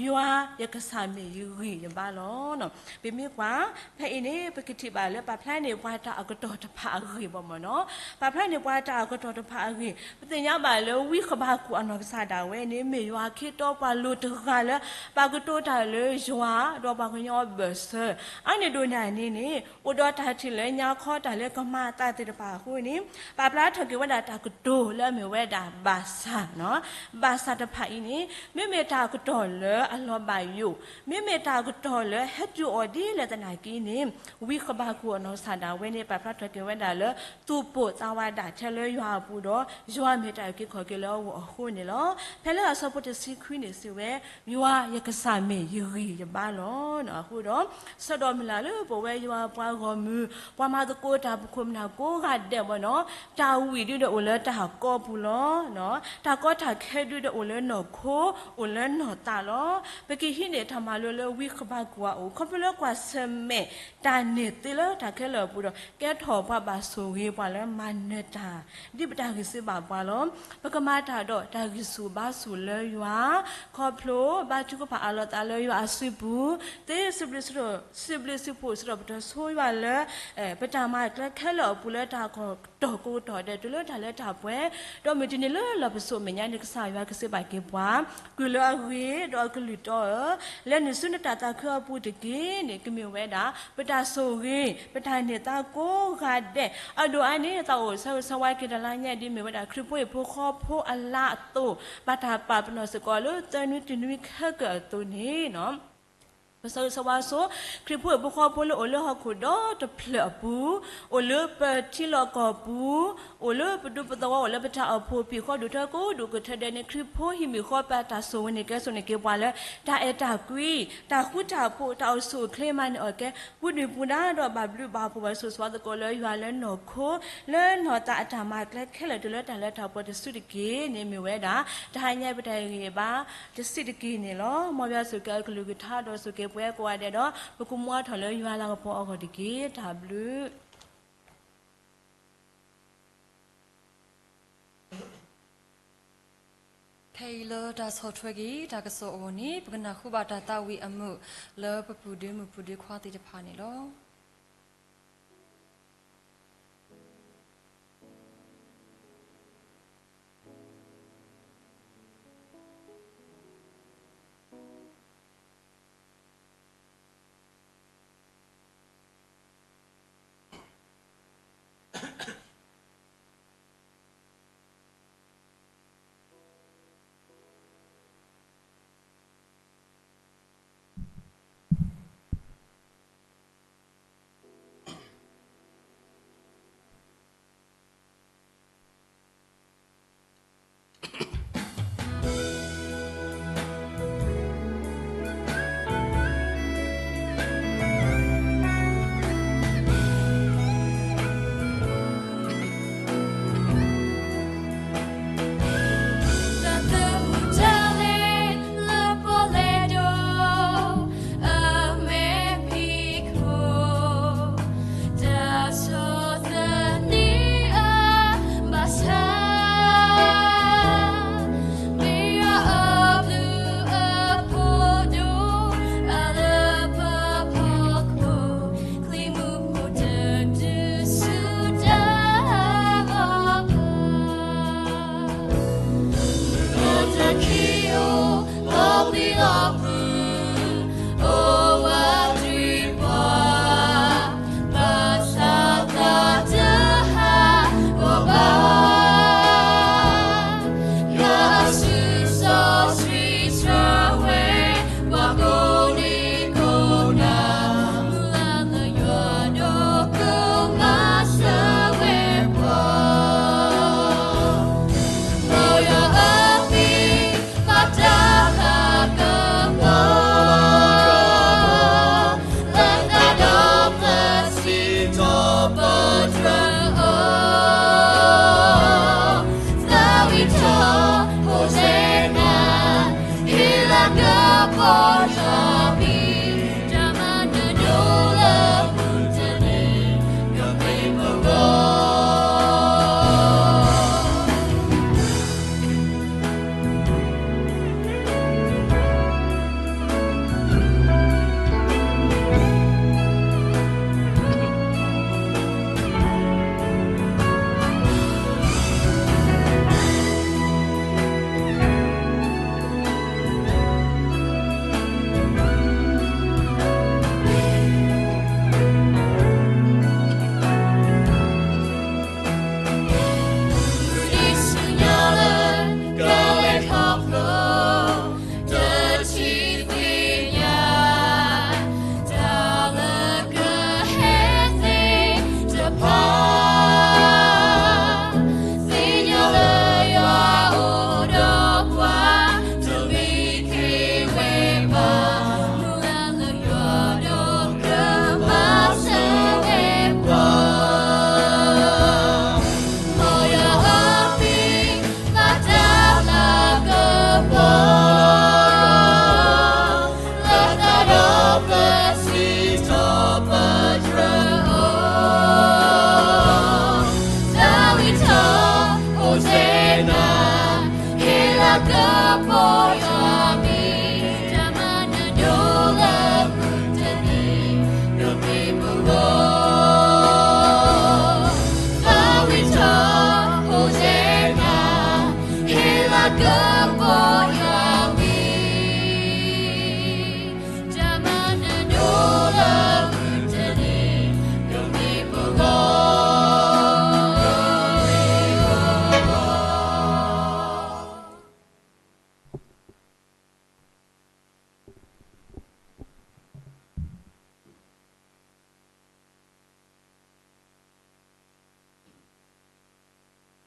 ီၤ. ယွၤယကစၢ်မ့ၢ်ယဂံၢ်ယဘါလီၤ. ပမ့ၢ်ကွၢ် ဖဲအံၤန့ၣ် ပကထံၣ်ဘၣ်လၢပာ်ဖျါန့ၢ်ပှၤတၢ်အကတီၢ်တဖၣ်အဂ့ၢ်ဘၣ်မ့ၢ်နီၤ, ပာ်ဖျါန့ၢ်ပှၤတၢ်အကတီၢ်တဖၣ်အဂ့ၢ်, ပသ့ၣ်ညါဘၣ်လၢဝံဃဘးကူာ်အနီၢ်ကစၢ်ဒၣ်ဝဲန့ၣ် မ့ၢ်ယွၤခ့တီပှၤလိၤတဂၤလၢ ပာ်ကတိၤတၢ်လၢယွၤ ဒီးပှၤကညီအဘၢၣ်စၢၤ, အါန့ၢ်ဒိၣ်န့ၢ်န့ၣ်န့ၣ် အိၣ်ဒီးတၢ်ထံၣ်လၢ လၢညါခီတၢ်လၢကမၤအသးသ့ၣ်တဖၣ်အဃိန့ၣ် ပာ်ဖျါထီၣ်က့ၤဝဲဒၣ်တၢ်ကတိၤလၢအမ့ၢ်ဝဲဒၣ်ဘၣ်ဆၣ်, ဘၣ်ဆၣ်တဖၣ်အံၤန့ၣ် မ့မ့ၢ်တၢ်ကတီၢ်လၢအလီၤဘၣ်ယိၣ်, မ့မ့ၢ်တၢ်ကတီၢ်လၢဟဲတုၤအီၤဒ်လဲၣ်သနာ်က့န့ၣ် ဝံဃဘးကူာ်အနီၢ်ကစၢ်ဒၣ်ဝဲန့ၣ် ပာ်ဖျါထီၣ်က့ၤဝဲဒၣ်လၢ သူၣ်ပိၢ်သးဝးဒၣ်ထဲလၢယွၤအပူၤဒီး ယွၤမ့ၢ်တၢ်အုၣ်က့ၤခီၣ်က့ၤလၢအဂီၢ်အဃိန့ၣ်လီၤ. ဖဲလၢအဆၢဖိတဆံခွံန့ၣ်စံးဝဲ, ယွၤယကစၢ်မ့ၢ်ယဂံၢ်ယဘါလီၤ. အဃိဒီး ဆၢဒီးမုၢ်လၢ်လၢပဝဲယွၤပှၤဂီၢ်မုၢ် ပှၤမၤသကိးတၢ်ပခိၣ်ပနၢ်ကိးဂၤဒဲးဘၣ်နီၤ, တၢ်ဝံၣ်ဒုဒီးအိၣ်လၢတၢ်ကီပူၤလီၤ. တၢ်ကီတၢ်ခဲဒုဒီးအိၣ်လၢနီၢ်ခိ, အိၣ်လၢနီၢ်သးလီၤ. ပကဟံးန့ၢ်တၢ်မၤလိလၢဝံဃဘးကူာ်အအိၣ် ခီဖျိလၢကွၢ်ဆၢၣ်မဲာ်တၢ်န့ၢ်သ့လၢတၢ်ခဲလၢာ်အပူၤဒီး ကဲထီၣ်ပှၤဘၣ်ဆိၣ်ဂ့ၤပှၤလၢမၤနၢၤတၢ် ဒ်ပတၢ်ဂံၢ်စၢ်ဘၣ်ပှၤလီၤ. ပကမၤတၢ်ဒီးတၢ်ဂံၢ်ဆူၣ်ဘါဆူၣ်လၢယွၤ, ခီဖျိဘါထုကဖၣ်အးလီၤသးလၢယွၤအစုပူၤ, သ့စံးဘျုးစံးဖှိၣ် စံးထီၣ်ပတြၢၤဆိယွၤလၢ ပတၢ်မၤကျဲခဲလၢာ်အပူၤလၢတၢ်ကီတီၢ်ကိးတီၢ်ဒဲး တုၤလၢတၢ်လၢတၢ်ပှဲၤ, ဒီးမုၢ်တနံၤလၢလီၢ်ပစိာ်မဲာ်ညါန့ၣ် ကစၢ်ယွၤကစံးဘၣ်က့ၤပှၤ ကုၢ်လၢအဂ့ၤ ဒီးအကလုၢ်တီဧၢ, လဲၤနုာ်ဆူနတၢ်သးခုအပူၤတက့ၢ်န့ၣ် ကမ့ၢ်ဝဲဒၣ် ပတၢ်ဆိၣ်ဂ့ၤ ပတၢ်န့ၢ်သါကိးဂၤဒဲး, အဒိၣ်အါန့ၣ် သးအိၣ်ဆၢဂ့ၤဆၢဝါက့ၤတလါညါ ဒ်မ့ၢ်ဝဲဒၣ်ခရံာ်ဖိဟံၣ်ဖိဃီဖိအလါအသိး, ဘၣ်တၢ်ပာ်ပနီၣ်စ့ၢ်ကီးလၢသၢနွံတနွံခဲကၢၢ်အသိးန့ၣ် ပဆၢဂ့ၤဆၢဝါဆိ ခရံာ်ဖိဟံၣ်ဖိဃီဖိလၢအိၣ်လၢဟီၣ်ခိၣ်ဒီတဖျၢၣ်အပူၤ, အိၣ်လၢပထံလီၢ်ကီၢ်ပူၤ, အိၣ်လၢပဒူပသဝီ အိၣ်လၢပတၢ်အိၣ်ဖှိၣ်ဖံးဃီဒိၣ်ထၢကိးဒိၣ်ကထၢဒဲးန့ၣ် ခရံာ်ဖိဟံးမုၢ်ဃီပၤတၢ်ဆိၣ်ဂ့ၤန့ၣ် ကဲဆိၣ်န့ၢ်က့ၤပှၤလၢ တၢ်အဲၣ်တၢ်ကွံ, တၢ်ဃူတၢ်ဖိး, တၢ်အိၣ်ဆူၣ်အိၣ်ချ့မၤနၢၤအီၣ်ကဲ ပူၤဒုၣ်ပူၤဒါဒီးဘၣ်ဘျုးဘၣ်ဖှိၣ်ဘၣ်ဆိၣ်ဂ့ၤဆိၣ်ဝါသကိးလၢယွၤလၢနီၢ်ခိ လၢနီၢ်သးအတၢ်မၤကျဲခဲလၢာ် တုၤလၢတၢ်လၢတၢ်ပှဲၤတစုတက့ၢ်န့ၣ် မ့ၢ်ဝဲဒၣ် တဟါညါပတၢ်ဟ့ၣ်ဂံၢ်ဟ့ၣ်ဘါတစဲးတက့ၢ်န့ၣ်လီၤ. မ်ယွၤဆိၣ်ဂ့ၤကလုၢ်ကထါဒီးဆိၣ်ဂ့ၤပှၤကိးဂၤဒဲးဒီး ပကမူထီၣ်လၢယွၤလၤကပီၤအဂီၢ်တက့ၢ်. တၢ်ဘျုး ခဲအံၤလၢတၢ်ဆီၣ်ထွဲက့ၤတၢ်ကစီၣ်အဂီၢ်န့ၣ် ပကနၢ်ဟူဘၣ်တၢ်သးဝံၣ်အမုာ်လၢပပုၢ်ဒ့မုၣ်ပုၢ်ဒ့ခွါသ့ၣ်တဖၣ်န့ၣ်လီၤ.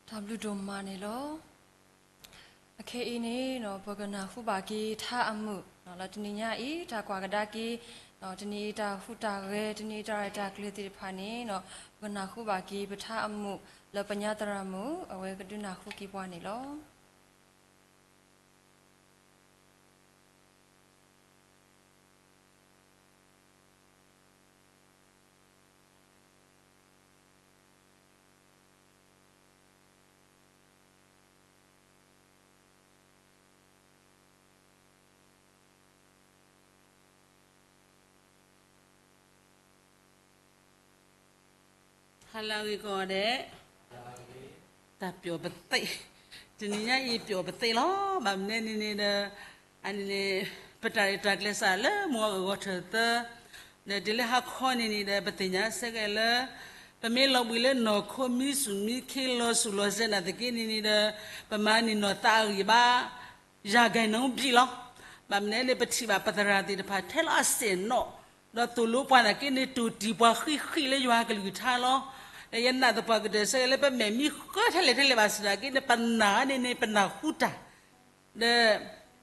တၢ်ဘျုးဒိၣ်မးန့ၣ်လီၤ. အခဲအံၤန့ၣ် ပကနၢ်ဟူဘၣ်က့ၤထါအမုာ် လၢတနံၤညါအံၤ တၢ်ကွၢ်ကဒါက့ၤ တနံၤအံၤတၢ်ဟူးတၢ်ဂဲၤ တနံၤအံၤတၢ်ရဲၣ်တၢ်ကျဲၤသ့ၣ်တဖၣ်န့ၣ် ပကနၢ်ဟူဘၣ်က့ၤပထါအမုာ် လၢပညါသရၣ်မုၣ် အဝဲကဒုးနၢ်ဟူက့ၤပှၤန့ၣ်လီၤ. ဟါလၢအဂ့ၤကိးဂၤဒဲး, တၢ်ပျီၣ်ပသ့ၣ်, တနံၤညါအံၤပျီၣ်ပသ့ၣ်လီၤ. ဘၣ်မနုၤန့ၣ်န့ၣ်ဒီး အန့ၣ်န့ၣ် ပတၢ်ရဲၣ်တၢ်ကျဲၤစးလၢမုၢ်ဂီၤဂီၤထၢၣ်သၢ ဒီးတုၤလၢဟါခီန့ၣ်န့ၣ်ဒီး ပသ့ၣ်ညါစ့ၢ်ကီးလၢ ပမ့ၢ်လီၤဘှံးလၢနီၢ်ခိမံစူၣ်မံခ့လီၤစူၣ်လီၤစဲးနာ်သက့န့ၣ်န့ၣ်ဒီး ပမၤန့ၢ်နီၢ်သးအဂံၢ်ဘါ ယၤကဲနီဘံၣ်လီၤ. ဘၣ်မနုၤန့ၣ် ပထံၣ်ဘၣ်ပသရၣ်သ့ၣ်တဖၣ်ထဲလီၤအစဲၣ်နီၤ, ဒီးသိၣ်လိပှၤနာ်သက့န့ၣ် တိၢ်တံၢ်ပှၤဃံးဃံးလၢယွၤကလုၢ်ကထါလီၤ. ဒီးယနာ်သပှၢ်ကတၢၢ်စ့ၢ်ကီးလၢပမဲာ်မံဃၢထဲလဲၣ်ထဲလဲၣ်ဘၣ်ဆၣ်နာ်သက့န့ၣ် ပနာ်န့ၣ်န့ၣ် ပနၢ်ဟူတၢ် ဒီး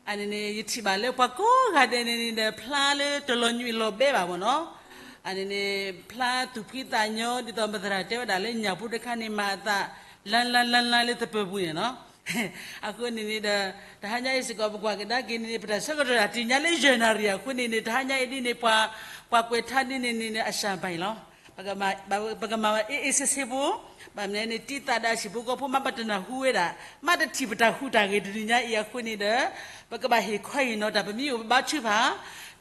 အန့ၣ်န့ၣ် ယထံၣ်ဘၣ်လၢပှၤကိးဂၤဒဲးန့ၣ်န့ၣ်ဒီး ဖျါလၢတလီၤညွံးလီၤဘဲဘၣ်မ့ၢ်နီၤ, အန့ၣ်န့ၣ် ဖျါသူၣ်ဖှံသးညီ ဒ်သိးပသရၣ်တဲဝဲဒၣ်လၢညၣ်ဖိတခါန့ၣ် မၤအသး လါလါလါလါလၢသပၢၤပူၤန့ၣ်နီၤ. အဃိန့ၣ်န့ၣ်ဒီး တဟါညါအံၤစ့ၢ်ကီး ပကွၢ်ကဒါက့ၤန့ၣ်န့ၣ် ပတၢ်ဆၢကတီၢ်တၢ်တနံၤညါလၢယဲၢ်နၣ်ရံၣ်အဃိန့ၣ်န့ၣ် တဟါညါအံၤဒ်န့ၣ် ပှၤ ပှၤကွဲးထါဒ်န့ၣ်န့ၣ်န့ၣ် အစၢ်ဘၣ်အံၤလီၤ. ပကမၤ ပကမၤဝဲအ့ၣ်အ့ၣ်ဆ့ဆ့ဖိ, ဘၣ်မနုၤန့ၣ် တံၤသးဒီးအဟံၣ်ဖိဃီဖိမ့ၢ်ပတနၢ်ဟူဝဲဒၣ် မ့ၢ်တထံၣ်ပတၢ်ဟူးတၢ်ဂဲၤတနံၤညါအံၤအဃိန့ၣ်ဒီး ပကဘၣ်ဟ့ၣ်ခီဟ့ၣ်နီၤတၢ် ပမ့ၢ်အိၣ်ပဘါထုကဖၣ်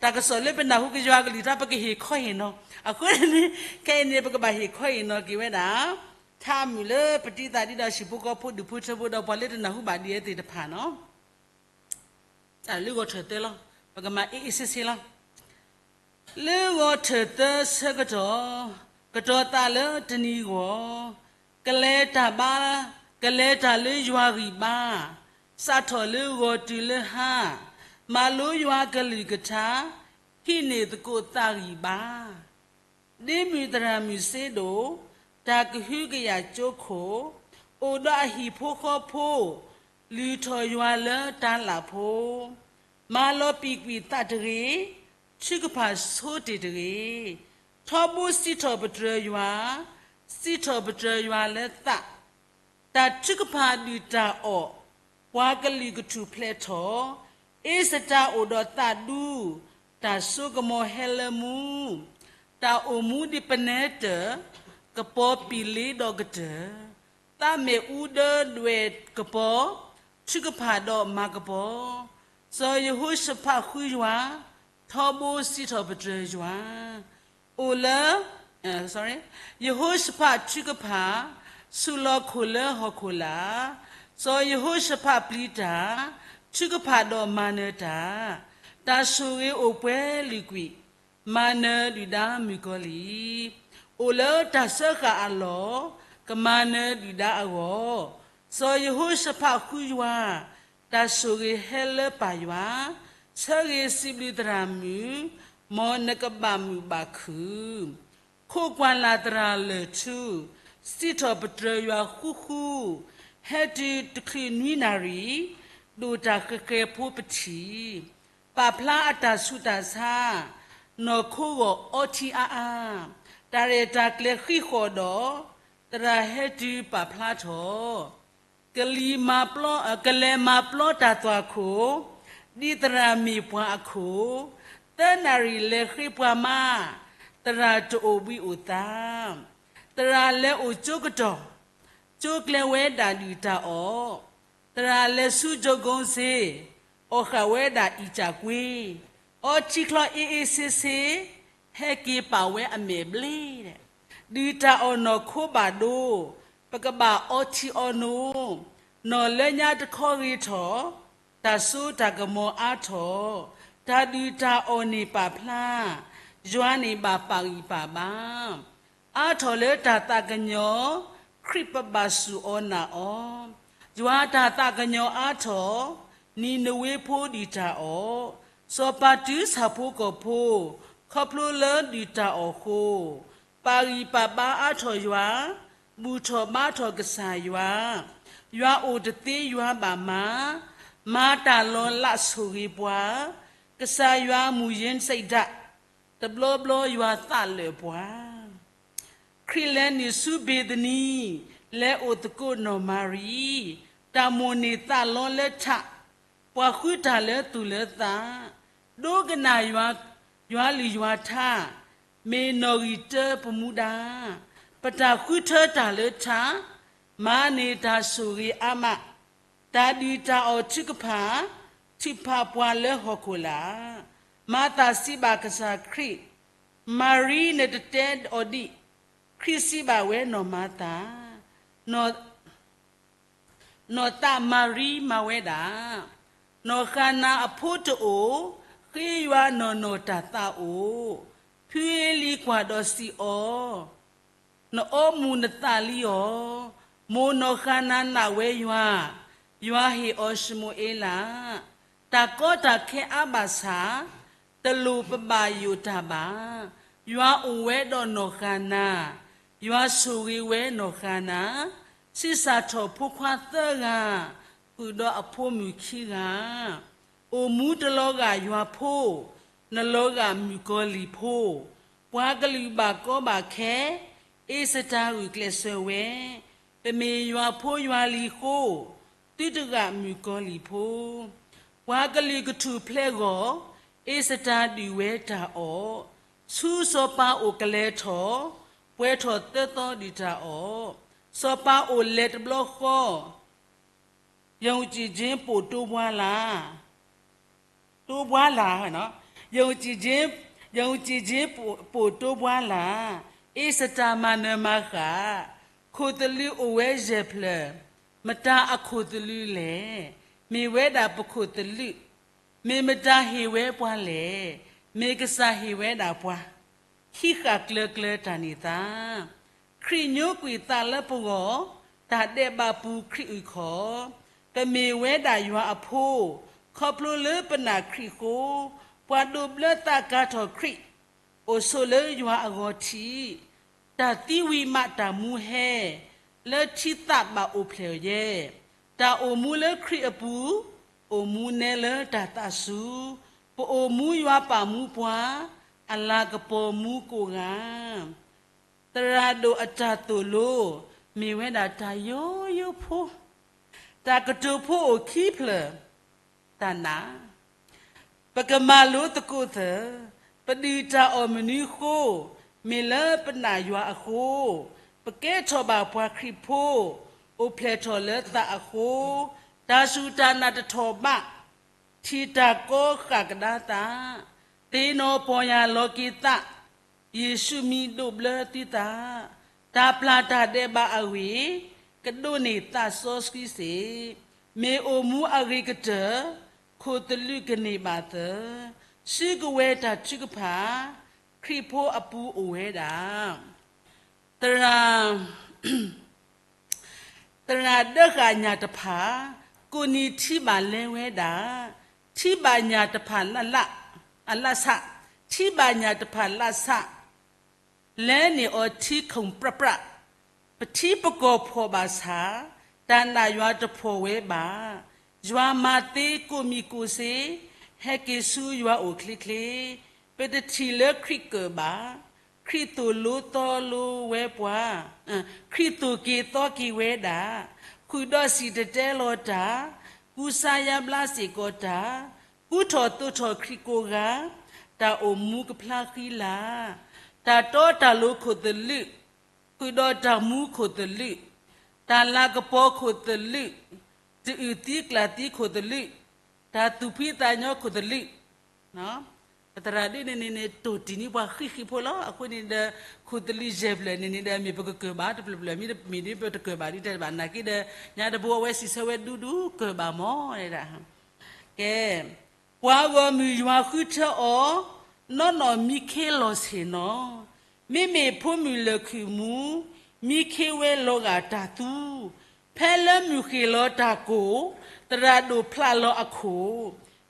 တၢ်ကစီၣ်လၢပနၢ်ဟူကယွၤကလုၢ်ကထါ ပကဟ့ၣ်ခီဟ့ၣ်နီၤ. အဃိန့ၣ် ခဲအံၤန့ၣ် ပကဘၣ်ဟ့ၣ်ခီဟ့ၣ်နီၤက့ၤဝဲဒၣ် ထါအမုာ်လၢပတံၤသးဒ်ဒီးဟံၣ်ဖိဃီဖိ ဒူၣ်ဖိထၢဖိဒီးပှၤလၢတနၢ်ဟူဘၣ်ဒ်အံၤသ့ၣ်တဖၣ်နီၤ. လၢဂီၤထၢၣ်သၢလီၤ. ပကမၤအ့ၣ်အ့ၣ်ဆ့ဆ့လီၤ. လၢဂီၤထၢၣ်သၢဆၢကတီၢ်, ကတီၤသးလၢတနံၤဂီၢ်, ကလဲၤတၢ်ဘါ, ကလဲၤတၢ်လၢယွၤဂံၢ်ဘါ, စးထီၣ်လၢဂီၤတုၤလၢဟါ, မၤလိယွၤကလုၢ်ကထါ, ဟံးန့ၢ်သကိးသးဂံၢ်ဘါ ဒ့မုၣ်သရၣ်မုၣ်စ့ဒိၣ်, တၢ်ကဟုကယာ်ကၠိခိၣ်, အိၣ်ဒီးအဟံၣ်ဖိဃီဖိ, လုၢ်ထီၣ်ယွၤလၢတၢ်လၢ်ဖိ, မၤလီၤပံာ်ကွံာ်သးတဂ့ၤ, ထုကဖၣ်ဆိတ့ၢ်တဂ့ၤ, ထီဘိစံးထီၣ်ပတြၢၤယွၤ, စံးထီၣ်ပတြၢၤယွၤလၢသး တၢ်ထုကဖၣ်ဒုၣ်တၢ်အီၣ်, ပှၤကလုာ်ကထူၣ်ဖျဲးထီၣ်, အ့စတၢ်အိၣ်ဒီးသးဒူ, တၢ်စိကမီၤဟဲလၢမူ, တၢ်အိၣ်မူဒ်ပနဲတၢၢ်, ကပီၤပံာ်လ့ဒီးကတၢၢ်, သးမဲာ်အူဒၢဒွဲၣ်ကပီၤ, ထုကဖၣ်ဒီးမၤကပီၤ, စီၤယဟိၤၡဖးဃုယွၤ, ထီဘိစံးထီၣ်ပတြၢၤယွၤ အိၣ်လၢ ယဟိၤၡဖးထုကဖၣ်, ဆူးလီၤခိၣ်လၢဟီၣ်ခိၣ်လာ်, စီၤယဟိၤၡဖးပျံၤတၢ်, ထုကဖၣ်ဒီးမၤနၢၤတၢ်, တၢ်ဆိၣ်ဂ့ၤအိၣ်ပှဲၤလုာ်ကွံာ်, မၤနၢၤဒုၣ်ဒါမုၣ်ကီၤလံၢ်, အိၣ်လၢတၢ်စၢဃာ်အလီၢ်, ကမၤနၢၤဒုၣ်ဒါအဂီၢ်, စီၤယဟိၤၡဖးဃုယွၤ, တၢ်ဆိၣ်ဂ့ၤဟဲလၢပၢ်ယွၤ, ဆၢဂ့ၤစံးဘျုးသရၣ်မုၣ်, မ်နကဘၣ်မုာ်ဘၣ်ခုၣ် ခိးကွၢ်လၢ်သရၣ်လၢၢ်ထူ, စံးထီၣ်ပတြၢၤယွၤဃူဃူ, ဟဲတုၤတချုးနွံနၣ်ရံၣ်, ဒိၣ်တၢ်ဃဲၤဃဲၤဖိပထံၣ်, ပာ်ဖျါအတၢ်ဆူးတၢ်ဆါ, နီၢ်ခိဂီၢ်အီထံအါအါ, တၢ်ရဲၣ်တၢ်ကျဲၤဃံးဃီၤဒီး, သရၣ်ဟဲတုၤပာ်ဖျါထီၣ် ကလံၤမၤပျီ ကလဲၤမၤပျီတၢ်သွၣ်ခိၣ်, ဒ်သရၣ်မ့ၢ်ပှၤအခိၣ်, သၢနၣ်ရံၣ်လဲၤဃ့ပှၤမါ, သရၣ်တအိၣ်ဘှံးအိၣ်သါ, သရၣ်လဲၤအိၣ်ကၠိကတီၢ်, ကၠိကျဲဝဲဒၣ်ဒုၣ်တၢ်အီၣ်, သရၣ်လဲၤဆူကၠိကိစ့, အီၣ်ဃာ်ဝဲဒၣ်အံၣ်ကၠၢ်ကွ့, အီထံချီအ့ၣ်အ့ၣ်ဆ့ဆ့, ဟဲက့ၤပာ်ဝဲအမဲာ်ဘျ့ဒဲး, ဒုၣ်တၢ်အီၣ်နီၢ်ခိဘၣ်ဒိ, ပကဘၣ်အီထံအီနိ, နီၢ်လၢညါတခီဂ့ၤထီၣ်, တၢ်စိတၢ်ကမီၤအါထီၣ်, တၢ်ဒုၣ်တၢ်အီၣ်န့ၣ်ပာ်ဖျါ, ယွၤန့ၣ်ဘၣ်ပာ်ဂံၢ်ပာ်ဘါ အါထီၣ်လၢတၢ်သးကညီၤ, ခရံာ်ပဘၣ်စူၢ်အီၤနာ်အီၤ, ယွၤတၢ်သးကညီၤအါထီၣ်, နံၤနဝ့ဖိဒုၣ်တၢ်အီၣ်, စီၤပၤတုၤဆၣ်ဖိကီၢ်ဖိ, ခီဖျိလၢဒုၣ်တၢ်အီၣ်ဃိ, ပာ်ဂံၢ်ပာ်ဘါအါထီၣ်ယွၤ, ဘူၣ်ထီၣ်ဘါထီၣ်ကစၢ်ယွၤ, ယွၤအိၣ်တသ့ယွၤဘၣ်မၤ, မၤတၢ်လီၤလးဆိၣ်ဂ့ၤပှၤ, ကစၢ်ယွၤမုၢ်ယ့ စိတ်ဓာတ်, တဘျီဘျီယွၤသးလၢာ်ပှၤ. ခရံာ်လဲၤနုာ်ဆူဘ့ၤသနံ, လဲၤအိၣ်သကိးနီၢ်မၤရံ, တၢ်မိၣ်န့ၢ်သးလီလၢထး, ပှၤဃုတၢ်လၢသူၣ်လၢသး, ဒိကနၣ်ယွၤလုၢ်ယွၤထါ, မ့ၢ်နီၣ်ဂံၢ်တၢပမူဒါ, ပတၢ်ဃုထၢတၢ်လၢထး, မၤန့ၢ်တၢ်ဆိၣ်ဂ့ၤအါမး, တၢ်ဒုၣ်တၢ်အီၣ်ထုကဖၣ်, ထုးဖးပှၤလၢဟီၣ်ခိၣ်လာ်. မၤသၤစံးဘၣ်ကစၢ်ခရံာ်, မၤရံနတတဲအီၤဒံး, ခရံာ်စံးဘၣ်ဝဲနီၢ်မၤသၤ, နီၢ်သးမၤရံမၤဝဲဒၣ်, နီၢ်ဃၤနၤအဖိတအိၣ်, ဃ့ယွၤနီၢ်နီၢ်တၢ်သးအိၣ်, ဖုအ့လံကွၢ်ဒီးစံးအီၤ, နအီမူၤနသးလံအီၤ, မိၢ်နီၢ်ဃၤနၤနာ်ဝဲယွၤ, ယွၤဟ့ၣ်အီၤၡမူၤအ့လး, တၢ်ကီတၢ်ခဲအါဘၣ်ဆၣ်, တလိၣ်ပဘၣ်ယိၣ်တၢ်ဘၣ်, ယွၤအိၣ်ဝဲဒီးနီၢ်ဃၤနၤ, ယွၤဆိၣ်ဂ့ၤဝဲနီၢ်ဃၤနၤ, ဆံးစၢ်ထီၣ်ဖိခွါသၢဂၤ, ဃုာ်ဒီးအဖိမုၣ်ခံဂၤ, အိၣ်မူတလီၤဂာ်ယွၤဖိ, နလီၤဂာ်မုၣ်ကီၤလံၢ်ဖိ, ပှၤကလုာ်ဘၣ်ကီဘၣ်ခဲ, အ့စတၢ်ဂုာ်ကျဲးစၢးဝဲ, ပမ့ၢ်ယွၤဖိယွၤလံၤအဃိ, သုတဂာ်မုၣ်ကီၤလံၢ်ဖိ. ပှၤကလုာ်ကထူၣ်ဖျဲးဂီၢ်, အ့စတၢ်ဒုးဝဲတၢ်အီၣ်, ဆူစီၤပၤအိၣ်ကလဲၤထီၣ်, ပှဲၤထီၣ်သၢသီဒုးတၢ်အီၣ်, စီၤပၤအိၣ်လဲၤတဘျီဃီ, ယုံကြည်ခြင်းပိုတိုးပွားလာ်, တိုးပွားလာ်, ယုံကြည်ခြင်းပိုတိုးပွားလာ်, အ့စတၢ်မၤနၢၤမၤဃၣ်, ခိၣ်သလုးအိၣ်ဝဲယဲၢ်ဖျၢၣ်, မတၤအခိၣ်သလုးလဲၣ်, မ့ၢ်ဝဲဒၣ်ပခိၣ်သလုး, မ့ၢ်မတၤဟ့ၣ်ဝဲပှၤလဲၣ်, မ့ၢ်ကစၢ်ဟ့ၣ်ဝဲဒၣ်ပှၤ ဟံးဃာ်ကျၢၤကျၢၤတၢ်န့ၢ်သါ. ခရံာ်ညိကွံာ်သးလၢပဂီၢ်, တၢ်ဒဲးဘးပူၤခရံာ်အုၣ်ခီၣ်, ပမ့ၢ်ဝဲဒၣ်ယွၤအဖိ, ခီဖျိလၢပနာ်ခရံာ်အဃိ, ပှၤဒိးဘျၢသးကၤထီၣ်ခရံာ်, အိၣ်ဆိးလၢယွၤအဂီၤထံး, တၢ်သံဝံၤမးတၢ်မူဟဲ, လၢထံသးဘၣ်အိၣ်ဖျဲၣ်ယဲၢ်, တၢ်အိၣ်မူလၢခရံာ်အပူၤ, အိၣ်မူနဲလၢတၢ်သးစူၤ, ပအိၣ်မူယွၤပာ်မူပှၤ, အလၤကပီၤမူကိးဂၤ သရၣ်ဒိၣ်အတၢ်သိၣ်လိ, မ့ၢ်ဝဲဒၣ်တၢ်ယိယိဖိ, တၢ်ကတိၤဖိအိၣ်ခံဖျၢၣ်, တၢ်နာ်, ပကမၤလိသကိးသၢၣ်, ပဒုၣ်တၢ်အီၣ်မနုၤအဃိ, မ့ၢ်လၢပနာ်ယွၤအဃိ, ပကဲထီၣ်ဘၣ်ပှၤခရံာ်ဖိ, အိၣ်ဖျဲၣ်ထီၣ်လၢသးအဃိ, တၢ်စူၢ်တၢ်နာ်တထီၣ်ဘး ထံၣ်တၢ်ကီဃၣ်ကဒါသး, သ့ၣ်နီၣ်ပီၢ်ယၢ်လီၤက့ၤသး, ယ့ၣ်ၡူးမံၤဒိးဘျၢသုသး, တၢ်ပျၢ်တၢ်ဒဲးဘးအဂ့ၢ်, ကဒိးန့ၢ်သးစီဆှံစ့ၢ်, မ့ၢ်အိၣ်မူအဂ့ၤကတၢၢ်, ခိၣ်သလုးကန့ၢ်ဘၣ်သၢ, စုကဝဲၤတၢ်ထုကဖၣ်, ခရံာ်ဖိအပူၤအိၣ်ဝဲဒၣ် သရၣ် သရၣ်ဒၢဃာ်ညၣ်တဖၣ်, ကိးနံၤထံဘၣ်လဲၤဝဲဒၣ်, ထံဘၣ်ညၣ်တဖၣ်လၢ်လၢ်, အလၢ်ဆး, ထံဘၣ်ညၣ်တဖၣ်လၢ်ဆး, လဲၤန့ၢ်အီၤထံခုၣ်ပြးပြး, ပထံပကီၢ်ဖှီၣ်ဘၣ်ဆၣ်, တၢ်နာ်ယွၤတဖှီၣ်ဝဲဘၣ်. ယွၤမၤသ့ကိးမံၤကိးစ့, ဟဲက့ၤဆူယွၤအိၣ်ချ့ချ့, ပတထံၣ်လၢခရံာ်ကၢၣ်ဘၣ်. ခရံာ်သိၣ်လိသီလိဝဲပှၤ, ခရံာ်သိၣ်က့ၤသီက့ၤဝဲဒၣ်, ဃုာ်ဒီးစံၣ်တဲၤတဲလီၤတၢ်, ကူစါယါဘျါစ့ၢ်ကီးတၢ်, ကူထီၣ်သိးထီၣ်ခရံာ်ကိးဂၤ, တၢ်အိၣ်မူကဖျါဃံလၤ, တၢ်တီတၢ်လိၤခိၣ်သလုး, ဃုာ်ဒီးတၢ်မူခိၣ်သလုး, တၢ်လၤကပီၤခိၣ်သလုး, တအုၣ်သံကျၣ်သံခိၣ်သလုး, တၢ်သူၣ်ဖှံသးညီခိၣ်သလုး, ပသရၣ်ဒ်န့ၣ်န့ၣ်န့ၣ် တိၢ်တံၢ်န့ၢ်ပှၤဃံးဃံးဖိလီၤ. အဃိန့ၣ်ဒီး ခိၣ်သလုးယဲၢ်ဖျၢၣ်န့ၣ်န့ၣ်ဒီး မ့ၢ်ပကကၢၢ်ဘၣ်တဖျၢၣ်ဖျၢၣ် မ့တမ့ၢ်ဒ်ပတကၢၢ်ဘၣ်ဒ်တဲဘၣ် နာ်က့ဒီး ညါတဘိအဝဲစံးဆၢဝဲဒူဒူကၢၢ်ဘၣ်မီၢ်ဒၣ်. ကဲ, ပှၤဂီၢ်မုၢ်ယွၤဃုထၢအီၤ, နီၢ်နီၢ်မံခ့လီၤဆ့ၣ်နီၤ, မ့မ့ၢ်ဖိမုၣ်လၢာ်ခုၣ်မူ, မံခ့ဝဲလီၤဂာ်တၢ်သူ, ဖဲလၢမုၢ်ဃ့ၢ်လီၤတၢ်ကိၢ်, သရၣ်ဒိၣ်ဖျးလီၤအခိၣ်,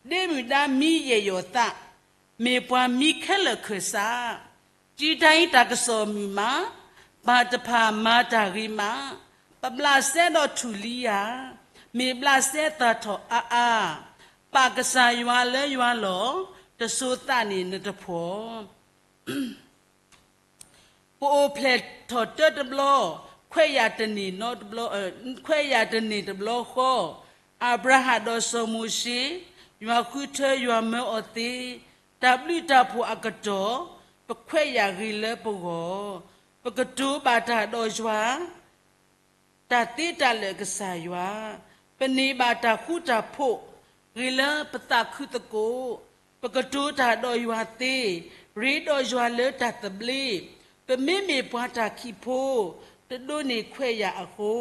ဒ့မုၣ်ဒါမံယဲၢ်ယီၣ်သး, မ့ၢ်ပှၤမံခဲလၢာ်ခၢၣ်စး, စုတၢ်အံၤတၢ်ကစီၣ်မုာ်မး, ပၢ်တဖၣ်မၤတၢ်ဂ့ၤမး, ပဘျးစဲဒီးထူၣ်လံယၤ, မ့ၢ်ဘျးစဲသၣ်ထီၣ်အါအါ, ပာ်ကစၢ်ယွၤလၢယွၤလီၤ, တစိၤသးန့ၣ်နတဖှီၣ်. ပအိၣ်ဖျဲၣ်ထီၣ်တၢတဘျီ, ခွဲးယာ်တန့ၢ်နီတဘျီ, ခွဲးယာ်တန့ၢ်တဘျီဃီ, အၤဘြၤဟၣ်ဒီးစီၤမိၤၡ့, ယွၤဃုထၢယွၤမၢအီၤသ့, တၢ်ဘျုးတၢ်ဖှိၣ်အကတီၢ်, ပခွဲးယာ်ဂ့ၤလၢပဂီၢ်, ပကတိၤဘၣ်တၢ်ဒီးယွၤ တၢ်သ့တၢ်လၢာ်ကစၢ်ယွၤ, ပန့ၢ်ဘၣ်တၢ်ဃူတၢ်ဖိး, ဂ့ၤလၢပသးခုသကိး, ပကတိၤတၢ်ဒီးယွၤသ့, ရ့ဒီးယွၤလၢတၢ်သဘျ့, ပမ့မ့ၢ်ပှၤတၢ်ခံးဖိ, တဒိးန့ၢ်ခွဲးယာ်အဃိ,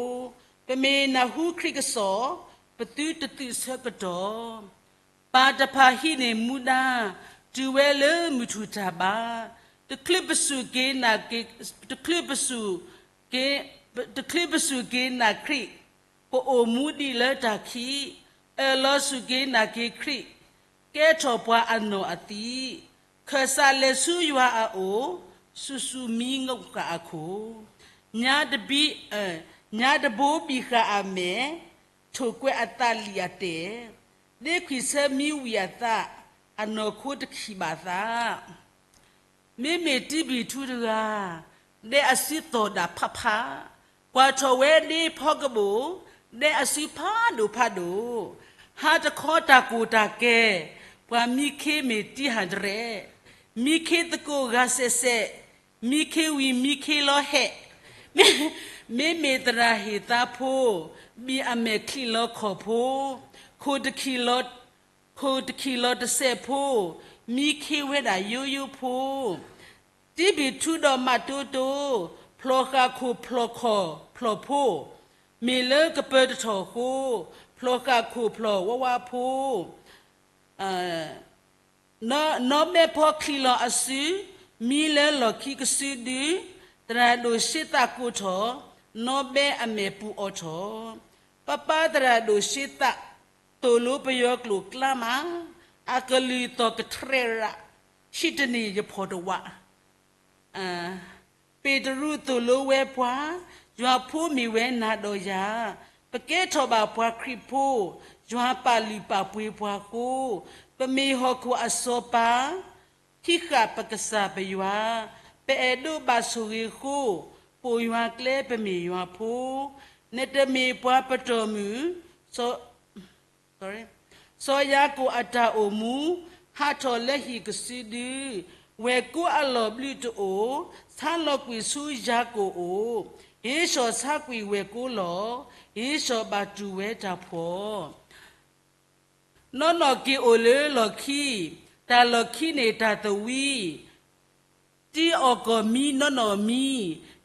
ပမ့ၢ်နၢ်ဟူခရံာ်ကစီၣ်, ပသုတသုးဆၢကတီၢ် ပၢ်တဖၣ်ဟံးန့ၢ်မူဒါ, တုၤဝဲလၢမုၢ်ထူၣ်တၢ်ဘါ, တချုးပစူၢ်က့ၤနာ်က့ၤ, တချုးပစူၢ်က့ၤ, တချုးပစူၢ်က့ၤနာ်ခရံာ်, ပအိၣ်မူဒံးလၢတၢ်ခံး, အၢၣ်လီၤစူၢ်က့ၤနာ်က့ၤခရံာ်, ကဲထီၣ်ပှၤအနီၢ်အသံ, ခၢၣ်စးလဲၤဆူယွၤအအိၣ်, စူၢ်စူၢ်မံငိၣ်ဃာ်အခိၣ်, ညါတဘိ, ညါတဘိဘံၣ်ဃာ်အမဲာ်, ထိၣ်ကွဲးအသးလံာ်အတဲာ်, ဒ့ခွံၣ်ဆၢမံဝံၤအသး, အနီၢ်ခိတခံးဘၣ်သး မ့မ့ၢ်တံဘံၣ်ထူတဂၤ, ဒဲအစုသီၣ်ဒၣ်ဖးဖး, ကွၢ်ထီၣ်ဝဲဒ့ဖီကဘိၣ်, ဒဲအစုဖးဒိၣ်ဖးဒိၣ်, ဟါတခီတၢ်ကိၢ်တၢ်ကဲ, ပှၤမံခ့မ့ၢ်တံဟၣ်တရဲး, မံခ့သကိးဂၤစဲးစဲး, မံခ့ဝံၤမံခ့လီၤဟဲး, မ့မ့ၢ်သရၣ်ဟ့ၣ်သးဖိ, ဘံၣ်အမဲာ်ချံးလီၤခီၣ်ဖိ, ခိၣ်တခံးလီၤ ခိၣ်တခံးလီၤတစဲးဖိ, မံခ့ဝဲဒၣ်ယိယိဖိ, တံဘံၣ်ထူဒီးမးတိတိ, ဖျီၣ်ဃာ်ခိၣ်ဖျီၣ်ခီၣ်ဖျီၣ်ဖိ, မ့ၢ်လၢကပၢၤတထီၣ်ဃိ, ဖျီၣ်ဃာ်ခိၣ်ဖျီၣ်ဝးဝးဖိ, နီၢ်ဘဲဖီချံးလီၤအစု, မံလၢလီၢ်ခံကစုဒု, သရၣ်ဒိၣ်ၡ့သးကိးထီၣ်, နီၢ်ဘဲအမဲာ်ပူၤအီထီၣ်, ပၢ်ပၢ်သရၣ်ဒိၣ်ၡ့သး, သိၣ်လိပယီၤကျိာ်ကျါမး, အကလုၢ်သီၣ်ကထြဲးရး, ဟံၣ်တန့ၢ်ယဖီၣ်တဝး ပ့းတရူးသိၣ်လိဝဲပှၤ, ယွၤဖိမ့ၢ်ဝဲနၤဒီးယၤ, ပကဲထီၣ်ဘၣ်ပှၤခရံာ်ဖိ, ယွၤပာ်လုၢ်ပာ်ပှ့ၤပှၤဃိ, ပမ့ၢ်ဟီၣ်ခိၣ်အစီၤပၤ, ဟံးဃာ်ပကစၢ်ပယွၤ, ပအဲၣ်ဒိးဘၣ်ဆိၣ်ဂ့ၤဃိ, ပိာ်ယွၤကျဲပမ့ၢ်ယွၤဖိ, နတမ့ၢ်ပှၤပတီၢ်မုၢ်, စီၤ စီၤယၤကိာ်အတၢ်အိၣ်မူ, ဟးထီၣ်လၢဟံၣ်ကစုဒု, ဝဲၢ်ကိအလီၢ်ဘျုးတအိၣ်, ဆါလီၤကွံာ်ဆူယၤကိာ်အိၣ်, ဧ့ၡီၣ်ဆါကွံာ်ဝဲၢ်ကိလီၤ, ဧ့ၡီၣ်ဘၣ်တူၢ်ဝဲတၢ်ဖှီၣ် နီၢ်နီၢ်က့ၤအိၣ်လၢလီၢ်ခံ, တၢ်လီၢ်ခံန့ၣ်တၢ်သဝံ, တံအီၣ်ကီၢ်မံနီၢ်နီၢ်မံ,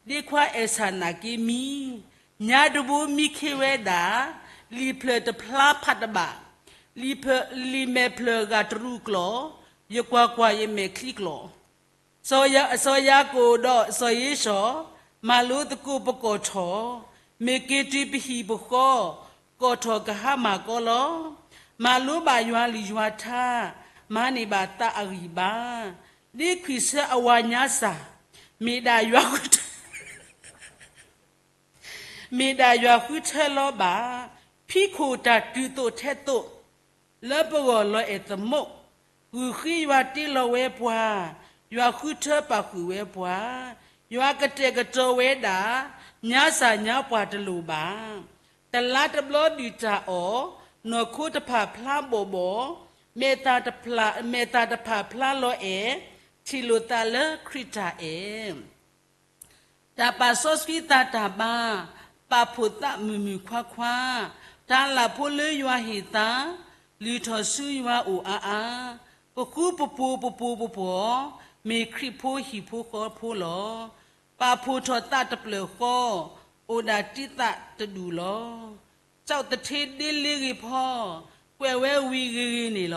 ဒ့ခွါအဲၣ်ဆၣ်နာ်က့မံ, ညါတဘိမံခ့ဝဲဒၣ်, လံာ်ဖျၢၣ်တဖျါဖးတဘၣ်, လံာ်မဲာ်ဖျၢၣ်ဂၤတရူးကျီၢ်, ယကွၢ်ကွၢ်ယမဲာ်ချံကျီၢ် စီၤယၤကိာ်ဒီးစီၤဧ့ၡီၣ်, မၤလိသကိးပကီၢ်ထီၣ်, မ့ၢ်က့ၤတုၤပဟံၣ်ပဃီ, ကီၢ်ထီၣ်ကဟါမၢ်ကီလီၤ. မၤလိဘၣ်ယွၤလုၢ်ယွၤထါ, မၤန့ၢ်ဘၣ်သးအဂံၢ်ဘါ, ဒ့ခွံၣ်ဆၢအဝၤညါစၢ်, မ့ၢ်ဒၣ်ယွၤဃုထၢ မ့ၢ်ဒၣ်ယွၤဃုထၢလီၤဘၣ်, ဖံးခိၣ်တၢ်တုၤသိးထဲသိး, လၢပဂီၢ်လီၤအဲၣ်သမူ, ဂုာ်ဃံယွၤတ့လီၤဝဲပှၤ, ယွၤဃုထၢပာ်ဃုာ်ဝဲပှၤ, ယွၤကတဲာ်ကတီၤဝဲဒၣ်, ညါစၢ်ညါပှၢ်တလိၣ်ဘၣ်. တလါတဘျီဒုၣ်တၢ်အီၣ်, နီၢ်ခိတဖၣ်ဖျါဘီၣ်ဘီၣ်, မဲာ်သၣ်တဖၣ်, မဲာ်သၣ်တဖၣ်ဖျါလီၤအဲၣ်, ထံၣ်လိာ်သးလၢခရံာ်တၢ်အဲၣ် တၢ်ပာ်စီဆှံသးတၢ်ဘါ, ပာ်ဖှိၣ်သးမုၢ်မုၢ်ခွါခွါ, တၢ်လၢ်ဖိလၢယွၤဟ့ၣ်သါ, လုၢ်ထီၣ်ဆူယွၤအိၣ်အါအါ, ပဃူပဖိးပဖိးပဖှီၣ်, မ့ၢ်ခရံာ်ဖိဟံၣ်ဖိဃီဖိလီၤ. ပာ်ဖှိၣ်ထီၣ်သးတဖျၢၣ်ဃီ, အိၣ်ဒၣ်တံသးတဒူၣ်လီၤ. ကၠီၣ်သထ့ဒ့လ့ဂ့ၤဖီ, ကွဲးဝဲဝံၤဂ့ၤဂ့ၤန့ၣ်လီၤ.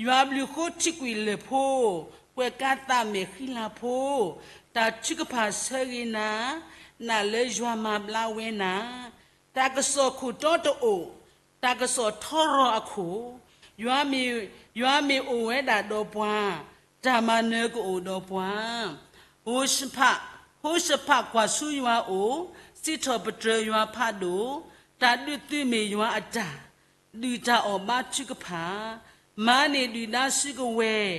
ယွၤဘျုးဃိထံကွံာ်လၢၢ်ဖိ, ကွဲးကါသးမဲာ်ဃံလၤဖိ, တၢ်ထုကဖၣ်ဆၢဂ့ၤနၤ, နာ်လၢယွၤမၤဘျါဝဲနၤ, တၢ်ကစီၣ်ခိၣ်တီတအိၣ်, တၢ်ကစီၣ်ထီရီၤအခိၣ်, ယွၤမ့ၢ်, ယွၤမ့ၢ်အိၣ်ဝဲဒၣ်ဒီးပှၤ, တၢ်မၤနၢၤကအိၣ်ဒီးပှၤ. ယဟိၤၡဖး ဖိၡဖးကွၢ်ဆူယွၤအိၣ်, စံးထီၣ်ပတြၢၤယွၤဖးဒိၣ်, တၢ်ဒုးသုးမ့ၢ်ယွၤအတၢ်, ဒုၣ်တၢ်အီၣ်ဘါထုကဖၣ်, မၤန့ၢ်ဒုၣ်ဒါစုကဝဲၤ,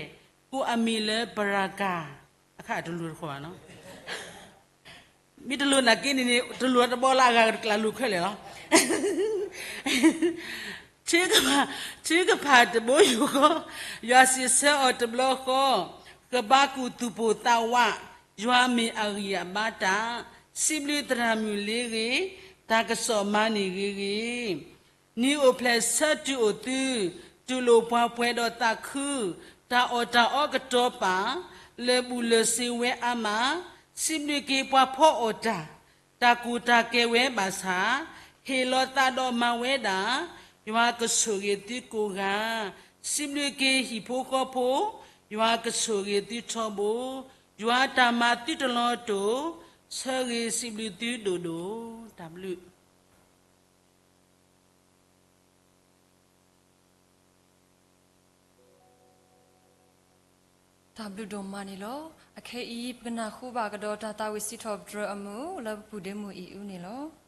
ကိးအမံၤလၢပရၤကၤ, အခါတလိၤတခီဘၣ်နီၤ မ့ၢ်တလိၤနာ်က့န့ၣ်န့ၣ် တလိၤတဘီလၢအဂၤကတကျးလိၤခဲလၢာ်လီၤ. ထုကဖၣ်, ထုကဖၣ်တဘိယူၢ်ဃီ, ယွၤစံးဆၢအီၤတဘျီဃီ, ကဘၣ်ကူၣ်သူၣ်ပိၢ်သးဝး, ယွၤမ့ၢ်အဂံၢ်အဘါတၢ်, စံးဘျုးသရၣ်မုၣ်လ့ဂ့ၤ, တၢ်ကစီၣ်မၤန့ၢ်ဂ့ၤဂ့ၤ နံၤအိၣ်ဖျဲၣ်ဆၢတုၤအိၣ်သု, တူၢ်လိာ်ပှၤပှဲၤဒီးသးခု, တၢ်အီၣ်တၢ်အီကတီၤပာ်, လၢာ်ဘူၣ်လၢာ်စ့ဝဲအါမး, စံးဘျုးက့ၤပှၤဖီအီၣ်တၢ်, တၢ်ကူၣ်တၢ်ကဲဝဲဘၣ်ဆၣ်, ဟ့ၣ်လီၤသးဒီးမၤဝဲဒၣ်, ယွၤကဆိၣ်ဂ့ၤသုကိးဂၤ, စံးဘျုးက့ၤဟံၣ်ဖိဃီဖိ, ယွၤကဆိၣ်ဂ့ၤသုထီဘိ, ယွၤတၢ်မၤသုတလီၤတိၢ်, ဆၢဂ့ၤစံးဘျုးသုဒိၣ်ဒိၣ်, တၢ်ဘျုး တၢ်ဘျုးဒိၣ်မးန့ၣ်လီၤ. အခဲအံၤ ပကနၢ်ဟူဘၣ်ကဒီးတၢ်သးဝံၣ်စံးထီၣ်ပတြၢၤအမုာ်လၢပပူၤဒ့မုၢ်အံၤအုန့ၣ်လီၤ.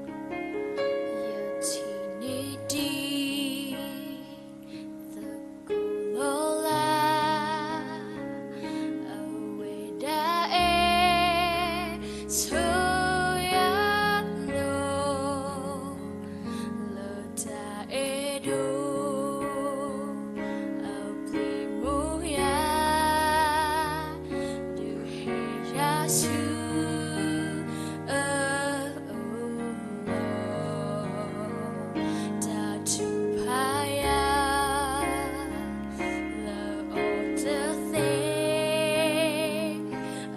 ယထံၣ်န့ၢ်ဒံး သကိးလီၤလး အဝဲဒၣ်အဲၣ်ဆိယၤနီၤ လၢတၢ်အဲၣ်ဒိး အပျံၤမူယၤ ဒုးဟ့ၣ်ယၤဆူ တၢ်ထုကဖၣ်ယၤ လၢအီၤတသ့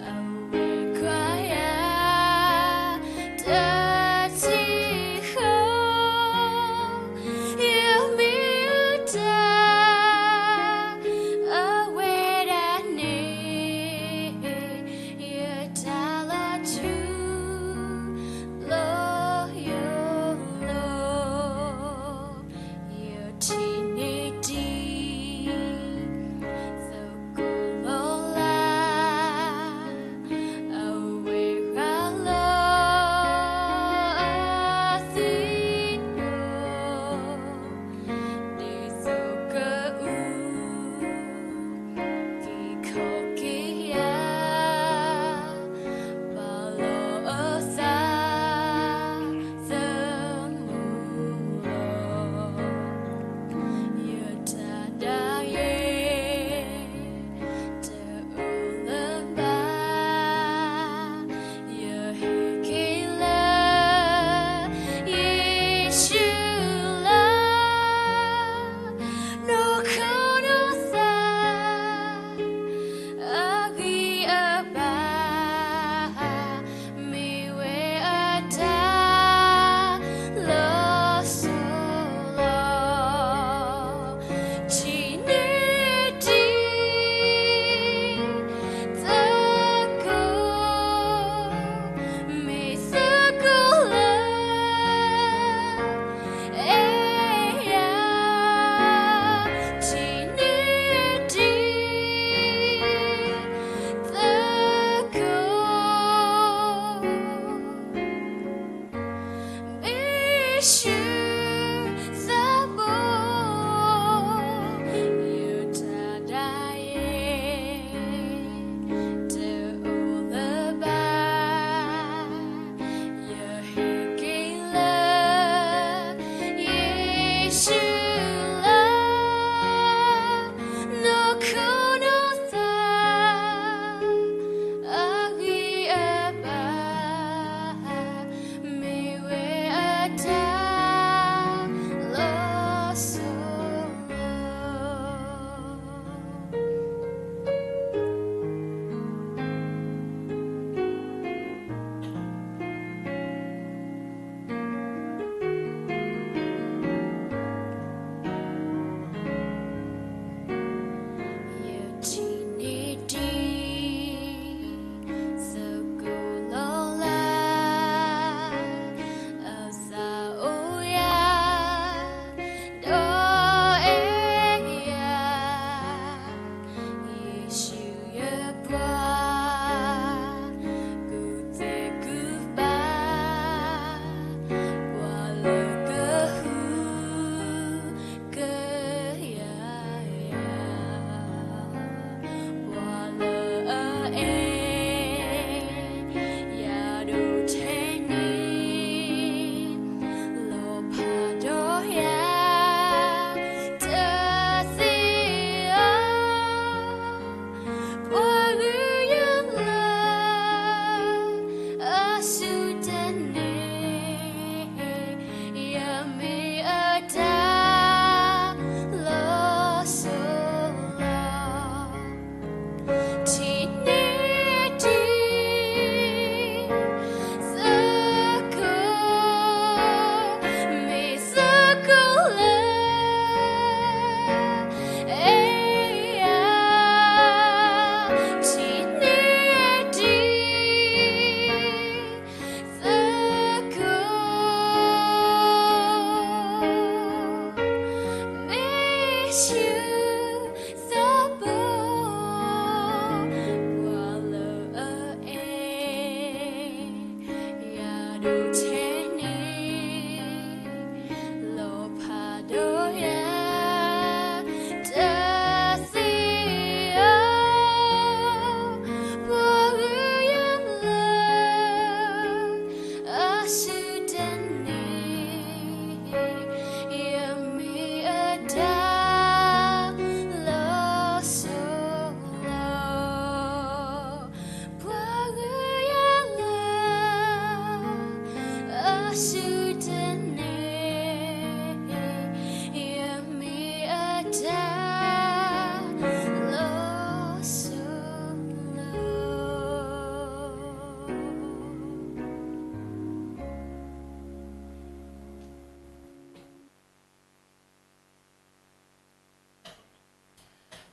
အဝဲကွၢ်ယၤ တထံၣ်ဃီ ယမ့ၢ်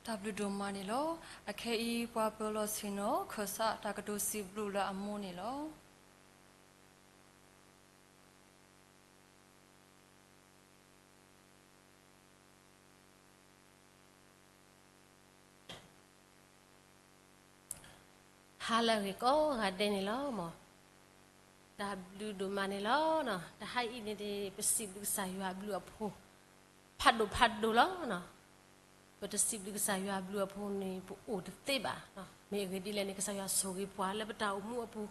တၢ်ဘျုးဒိၣ်မးန့ၣ်လီၤ. အခဲအံၤ ပှၤပၢၤလီၢ်ဆ့ၣ်နီၤ ခၢၣ်စးတၢ်ကတိၤစံးဘျုးလၢအမူန့ၣ်လီၤ. ဟါလၢအဂ့ၤကိးဂၤဒဲးန့ၣ်လီၤ. မ်တၢ်ဘျုးဒိၣ်မးန့ၣ်လီၤ. တဟါအံၤန့ၣ် ပစံးဘျုးကစၢ်ယွၤအဘျုးအဖှိၣ် ဖးဒိၣ်ဖးဒိၣ်လီၤ. ပတစံးဘျုးကစၢ်ယွၤအဘျုးအဖှိၣ်န့ၣ် ပအိၣ်တသ့ဘၣ်. မ့ၢ်အဂ့ၢ်ဒ်လဲၣ်န့ၣ် ကစၢ်ယွၤဆိၣ်ဂ့ၤပှၤလၢပတၢ်အိၣ်မူအပူၤ,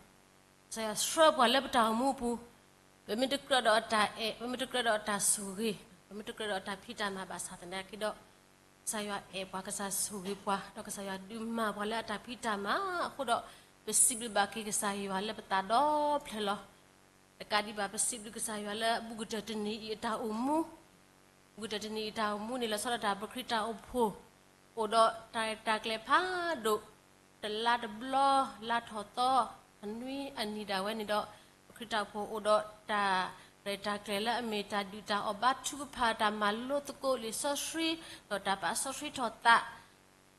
ကစၢ်ယွၤဆှၢပှၤလၢပတၢ်အိၣ်မူအပူၤ, ပမ့ၢ်တကြၢးဒီးအတၢ်အဲၣ်, ပမ့ၢ်တကြၢးဒီးအတၢ်ဆိၣ်ဂ့ၤ, ပမ့ၢ်တကြၢးဒီးအတၢ်ဖံးတၢ်မၤဘၣ်ဆၣ်သနာ်က့ဒီး ကစၢ်ယွၤအဲၣ်ပှၤ, ကစၢ်ဆိၣ်ဂ့ၤပှၤ, ဒီးကစၢ်ယွၤဒုးမၤပှၤလၢအတၢ်ဖံးတၢ်မၤအဃိဒီး ပစံးဘျုးဘၣ်က့ၤကစၢ်ယွၤလၢပသးဒီဖျၢၣ်လီၤ. တကးဒံးဘၣ် ပစံးဘျုးကစၢ်ယွၤလၢအဘူးကတၢၢ်တနံၤအံၤအတၢ်အိၣ်မူ, ဘူးကတၢၢ်တနံၤအံၤတၢ်အိၣ်မူန့ၣ် လီၤဆီဒၣ်တၢ်ပခရံာ်တၢ်အိၣ်ဖှိၣ် အိၣ်ဒီးတၢ်ရဲၣ်တၢ်ကျဲၤဖးဒိၣ်, တလါတဘျီ, လါထီၣ်သီ, အနွံအနံၤဒၣ်ဝဲန့ၣ်ဒီး ပခရံာ်တၢ်အိၣ်ဖှိၣ်အိၣ်ဒီးတၢ် ရဲၣ်တၢ်ကျဲၤလၢအမ့ၢ်တၢ်ဒုၣ်တၢ်အီၣ်ဘါထုကဖၣ် တၢ်မၤလိသကိးလံာ်စီဆှံ ဒီးတၢ်ပာ်စီဆှံထီၣ်သး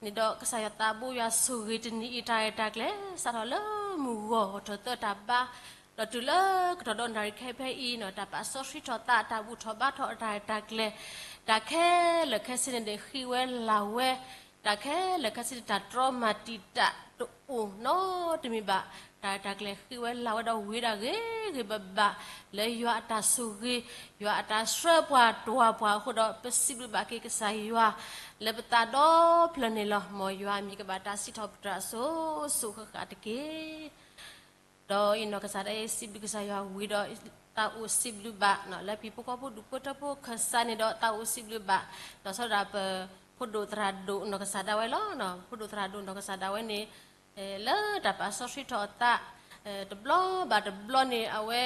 န့ၣ်ဒီး ကစၢ်ယွၤသးဘိယွၤဆိၣ်ဂ့ၤတနံၤအံၤ တၢ်ရဲၣ်တၢ်ကျဲၤ စးထီၣ်လၢမုၢ်ဂီၤထီၣ်သၢတၢ်ဘါ ဒီးတုၤလၢကတီၢ်ဒီးနၣ်ရံၣ်ခဲဖဲအံၤန့ၣ် တၢ်ပာ်စီဆှံထီၣ်သး တၢ်ဘူၣ်ထီၣ်ဘါထီၣ် တၢ်ရဲၣ်တၢ်ကျဲၤ တၢ်ခဲလၢာ်ခဲဆ့န့ၣ်ဒီး ဃ့ဝဲလၢ်ဝဲ တၢ်ခဲလၢာ်ခဲဆ့န့ၣ် တၢ်တြီမၤတံာ်တာ်တအိၣ်နီတမံၤဘၣ်. တၢ်ရဲၣ်တၢ်ကျဲၤဃ့ဝဲလၢ်ဝဲဒီးဝံၤဒၣ်ဂ့ၤဂ့ၤဘၣ်ဘၣ် လၢယွၤအတၢ်ဆိၣ်ဂ့ၤ, ယွၤအတၢ်ဆှၢပှၤတွၤပှၤအဃိဒီး ပစံးဘျုးဘၣ်က့ၤကစၢ်ယွၤ လၢပသးဒီဖျၢၣ်န့ၣ်လီၤ. မ်ယွၤအမံၤကဘၣ်တၢ်စံးထီၣ်ပတြၢၤအစိၤစိၤဃၣ်ဃၣ်တက့ၢ်. ဒီးအံၤနီၢ်ကစၢ်ဒၣ်အံၤ စံးဘျုးကစၢ်ယွၤဝံၤဒီး သးအိၣ်စံးဘျုးဘၣ် လၢဖံဖိဃီဖိဒူၣ်ဖိထၢဖိခၢၣ်စးန့ၣ်ဒီး သးအိၣ်စံးဘျုးဘၣ် ဒီးဆီဒၣ်ပဖိဒိၣ်သရၣ်ဒိၣ်နီၢ်ကစၢ်ဒၣ်ဝဲလီၤ. ဖိဒိၣ်သရၣ်ဒိၣ်နီၢ်ကစၢ်ဒၣ်ဝဲန့ၣ် လၢတၢ်ပာ်စီဆှံထီၣ်အသး တဘျီဘၣ်တဘျီန့ၣ် အဝဲ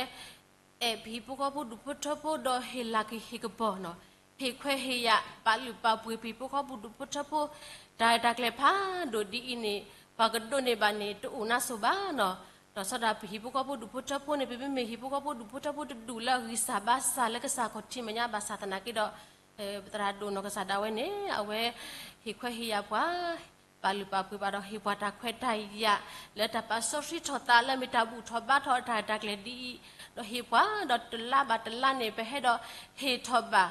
အဲၣ်ပဟံၣ်ဖိဃီဖိဒူၣ်ဖိထၢဖိဒီးဟ့ၣ်လၤက့ၤဟ့ၣ်ကပီၤနီၤ, ဟ့ၣ်ခွဲးဟ့ၣ်ယာ် ပာ်လုၢ်ပာ်ပှ့ၤပဟံၣ်ဖိဃီဖိဒူၣ်ဖိထၢဖိ တၢ်ရဲၣ်တၢ်ကျဲၤဖးဒိၣ်ဒ်အံၤန့ၣ် ပှၤကဒိးန့ၢ်ဘၣ်န့ၣ် တအိၣ်နါစိၤဘၣ်နီၤ. ဒီးဆီဒၣ်ပဟံၣ်ဖိဃီဖိဒူၣ်ဖိထၢဖိန့ၣ် ပမ့မ့ၢ်ဟံၣ်ဖိဃီဖိဒူၣ်ဖိထၢဖိတဒူၣ်လၢအဂံၢ်စၢ်ဘါစၢ်လၢကစၢ်ခီၣ်ထံးမဲာ်ညါဘၣ်ဆၣ်သနာ်က့ဒီး သရၣ်ဒိၣ်နီၢ်ကစၢ်ဒၣ်ဝဲန့ၣ် အဝဲ ဟ့ၣ်ခွဲးဟ့ၣ်ယာ်ပှၤ ပာ်လုၢ်ပာ်ပှ့ၤဘၣ်ဒီး ဟ့ၣ်ပှၤတၢ်ခွဲးတၢ်ယာ် လၢတၢ်ပာ်စီဆှံထီၣ်သးလၢမ့ၢ်တၢ်ဘူၣ်ထီၣ်ဘါထီၣ်အတၢ်ရဲၣ်တၢ်ကျဲၤဒ်အံၤ, ဒီးဟ့ၣ်ပှၤဒီးတလါဘၣ်တလါန့ၣ် ပဟဲဒီးဟ့ၣ်ထီၣ်ဘၣ်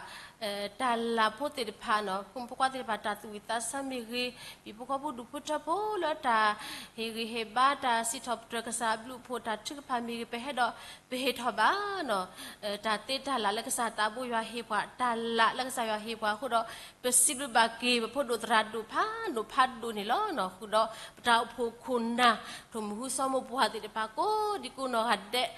တၢ်လၢ်ဖိသ့ၣ်တဖၣ်နီၤ, ဖိမုၣ်ဖိခွါသ့ၣ်တဖၣ်တၢ်သူၣ်ဝံၣ်သးဆၢမ့ၢ်ဂ့ၤ, ဟံၣ်ဖိဃီဖိဒူၣ်ဖိထၢဖိလၢတၢ်ဟ့ၣ်ဂံၢ်ဟ့ၣ်ဘါတၢ်စံးထီၣ်ပတြၢၤကစၢ်အဘျုးအဖှိၣ်တၢ်ထုကဖၣ်မ့ၢ်ဂ့ၤ ပဟဲဒီး ပဟ့ၣ်ထီၣ်ဘၣ်နီၤ တၢ်သ့တၢ်လၢ်လၢကစၢ်သးဘိယွၤဟ့ၣ်ပှၤ တၢ်လၢ်လၢကစၢ်ယွၤဟ့ၣ်ပှၤအဃိဒီး ပစံးဘျုးဘၣ်က့ၤ ပဖိဒိၣ်သရၣ်ဒိၣ်ဖးဒိၣ်ဖးဒိၣ်န့ၣ်လီၤ. ဃုာ်ဒီးပတၢ်အိၣ်ဖှိၣ်ခိၣ်နၢ် ထိၣ်မုၢ်ဟူစီၤမိၢ်ပှၢ်သ့ၣ်တဖၣ်ကိးဒံကိးနီၢ်ဂၤဒဲး,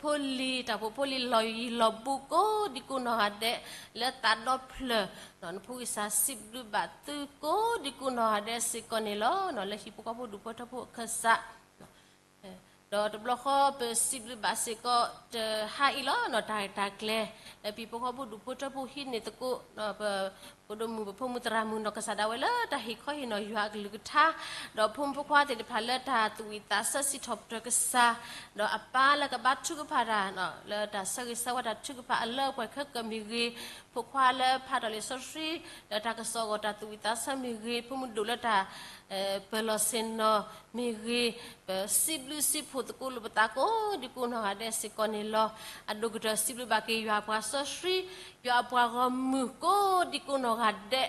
ဖိလံၤ တၢ်ဖိဖိလံၤလီၢ်ယံၤလီၢ်ဘူးကိးဒံကိးနီၢ်ဂၤဒဲး လၢသးဒီဖျၢၣ် နဖိကစၢ်စံးဘျုးဘၣ်သုကိးဒံကိးနီၢ်ဂၤဒဲးစ့ၢ်ကီးန့ၣ်လီၤ. လၢဟံၣ်ဖိဃီဖိဒူၣ်ဖိထၢဖိအခၢၣ်စး ဒီးတဘျီဃီပစံးဘျုးဘၣ်စ့ၢ်ကီး တဟါအံၤလီၤနီၤ တၢ်ရဲၣ်တၢ်ကျဲၤ လၢပဟံၣ်ဖိဃီဖိဒူၣ်ဖိထၢဖိဟံးန့ၢ်သကိး ပဖိဒိၣ်မုၣ် ပဖိမုၣ်သရၣ်မုၣ်နီၢ်ကစၢ်ဒၣ်ဝဲလၢတၢ်ဟ့ၣ်ခီဟ့ၣ်နီၤယွၤအကလုၢ်ကထါ, ဒီးဖိမုၣ်ဖိခွါသ့ၣ်တဖၣ်လၢတၢ်သူၣ်ဝံၣ်သးဆၢစံးထီၣ်ပတြၢၤကစၢ်, ဒီးအပၢ်လၢကဘါထုကဖၣ်တၢ် လၢတၢ်ဆၢဂ့ၤဆၢဝါတၢ်ထုကဖၣ်အလၢပှဲၤခဲကၢမ့ၢ်ဂ့ၤ, ဖိခွါလၢဖးတၢ်လံာ်စီဆှံ လၢတၢ်ကစီၣ်အဂီၢ်တၢ်သူၣ်ဝံၣ်သးဆၢမ့ၢ်ဂ့ၤ, ဖိမုၣ်ဒိၣ်လၢတၢ် ပၢၤလီၢ်ဆ့ၣ်နီၤမ့ၢ်ဂ့ၤ, ပစံးဘျုးစံးဖှိၣ်သကိးလိာ်ပသးကိးဒံကိးနီၢ်ဂၤဒဲးစ့ၢ်ကီးန့ၣ်လီၤ. အဒိၣ်ကတၢၢ်စံးဘျုးဘၣ်က့ၤယွၤအပှၤစီဆှံ, ယွၤအပှၤဂီၢ်မုၢ်ကိးဒံကိးနီၢ်ဂၤဒဲး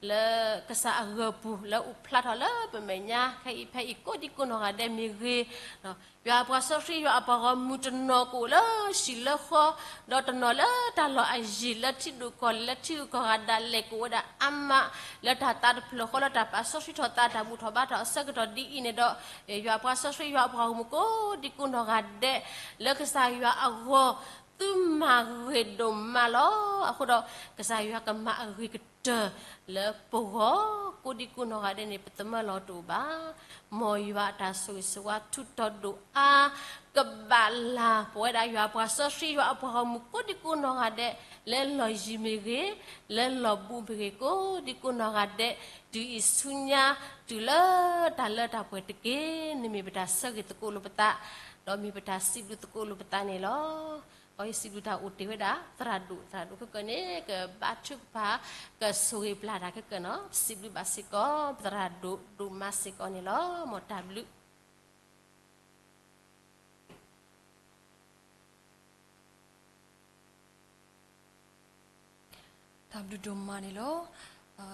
လၢကစၢ်အဂၢၢ်ပူၤ လၢအိၣ်ဖျါထီၣ်လၢပမဲာ်ညါ ခဲအံၤဖဲအံၤကိးဒံကိးနီၢ်ဂၤဒဲးမ့ၢ်ဂ့ၤ, ယွၤအပှၤစီဆှံ ယွၤအပှၤဂီၢ်မုၢ်တနီၤကအိၣ်လၢဟံၣ်လၢဃီ, ဒီးတနီၤလၢတၢ်လီၢ်အယံၤ လၢထံဒိၣ်ကီၢ်လဲၢ် လၢထံဂုၤကီၢ်ဂၤဒၣ်လဲာ် ကအိၣ်ဝဲဒၣ်အါမး လၢတၢ်သးတဖျၢၣ်ဃီ လၢတၢ်ပာ်စီဆှံထီၣ်သး တၢ်ဘူၣ်ထီၣ်ဘါထီၣ်အဆၢကတီၢ်ဒ်အံၤန့ၣ်ဒီး ယွၤအပှၤစီဆှံ ယွၤအပှၤဂီၢ်မုၢ်ကိးဒံကိးနီၢ်ဂၤဒဲး လၢကစၢ်ယွၤအဂီၢ် သုမၤဂ့ၤဒိၣ်မးလီၤ. အဃိဒီး ကစၢ်ယွၤကမၤအဂ့ၤကတၢၢ်လၢပဂီၢ် ကိးဒံကိးနီၢ်ဂၤဒဲးန့ၣ် ပသမၢလီၤတအိၣ်ဘၣ်. မ်ယွၤအတၢ်ဆိၣ်ဂ့ၤဆိၣ်ဝါထူးတီၤဒိၣ်အါ ကဘၣ်လၢ်ပဝဲဒၣ်ယွၤအပှၤစီဆှံ ယွၤအပှၤဂီၢ်မုၢ်ကိးဒံကိးနီၢ်ဂၤဒဲး လၢလီၢ်ယံၤမ့ၢ်ဂ့ၤ, လၢလီၢ်ဘူးမ့ၢ်ဂ့ၤ ကိးဒံကိးနီၢ်ဂၤဒဲး တုၤအံၤဆူညါ တုၤလၢတၢ်လၢတၢ်ပှဲၤတက့ၢ်. န့ၣ်မ့ၢ်ပတၢ်ဆၢဂ့ၤသကိးလိာ်ပသး ဒီးမ့ၢ်ပတၢ်စံးဘျုးသကိးလိာ်ပသးန့ၣ်လီၤ. အံၤစံးဘျုးတၢ်အိၣ်တ့ၢ်ဝဲဒၣ် သရၣ်ဒိၣ် သရၣ်ဒိၣ်ခဲကၢန့ၣ် ကဘါထုကဖၣ် ကဆိၣ်ဂ့ၤပျၢ်တၢ်ခဲကၢနီၤ စံးဘျုးဘၣ်စ့ၢ်ကီး ပသရၣ်ဒိၣ်ဒိၣ်မးစ့ၢ်ကီးန့ၣ်လီၤ. မ်တၢ်ဘျုး တၢ်ဘျုးဒိၣ်မးန့ၣ်လီၤ.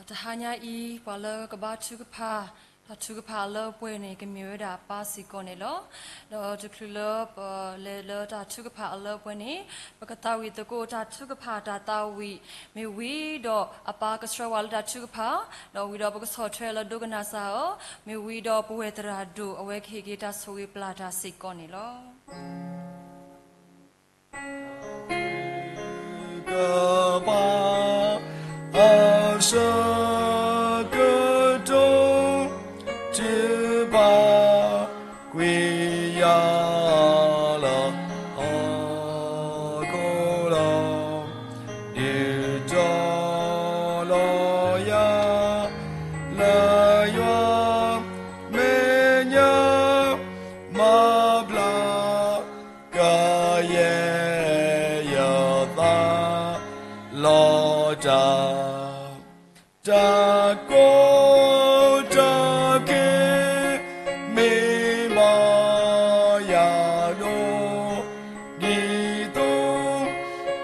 တဟါညါအံၤ ပှၤလၢကဘါထုကဖၣ် တၢ်ထုကဖၣ်အလၢအပှဲၤန့ၣ် ကမ့ၢ်ဝဲဒၣ်အပၢ်စ့ၢ်ကီးန့ၣ်လီၤ. ဒီးတချုးလၢပလဲၤလၢတၢ်ထုကဖၣ်အလၢအပှဲၤန့ၣ် ပကသးဝံၣ်သကိးတၢ်ထုကဖၣ်တၢ်သးဝံၣ် မ့ၢ်ဝံၤဒီးအပၢ်ကဆှၢဝဲလၢတၢ်ထုကဖၣ် ဒီးဝံၤဒီးပကဆီၣ်ထွဲလၢဒိကနၣ်စၢ်အီၤ မ့ၢ်ဝံၤဒီးပဝဲၢ်သရၣ်ဒိၣ် အဝဲကဟ့ၣ်က့ၤတၢ်ဆိၣ်ဂ့ၤပျၢ်တၢ်စ့ၢ်ကီးန့ၣ်လီၤ. ကဘါ အဆၢကတီၢ် တုၤဘၣ်ကွံာ်ယၤလၢ ဟီၣ်ခိၣ်လီၤ ဒုးတီၤလီၤယၤ လၢယွၤမဲာ်ညါ မၤဘျါ ကယဲၢ်ယသးလီၤတၢ် တၢ်ကီတၢ်ခဲ မ့ၢ်မၤယၤဒိၣ် ဒ်သိး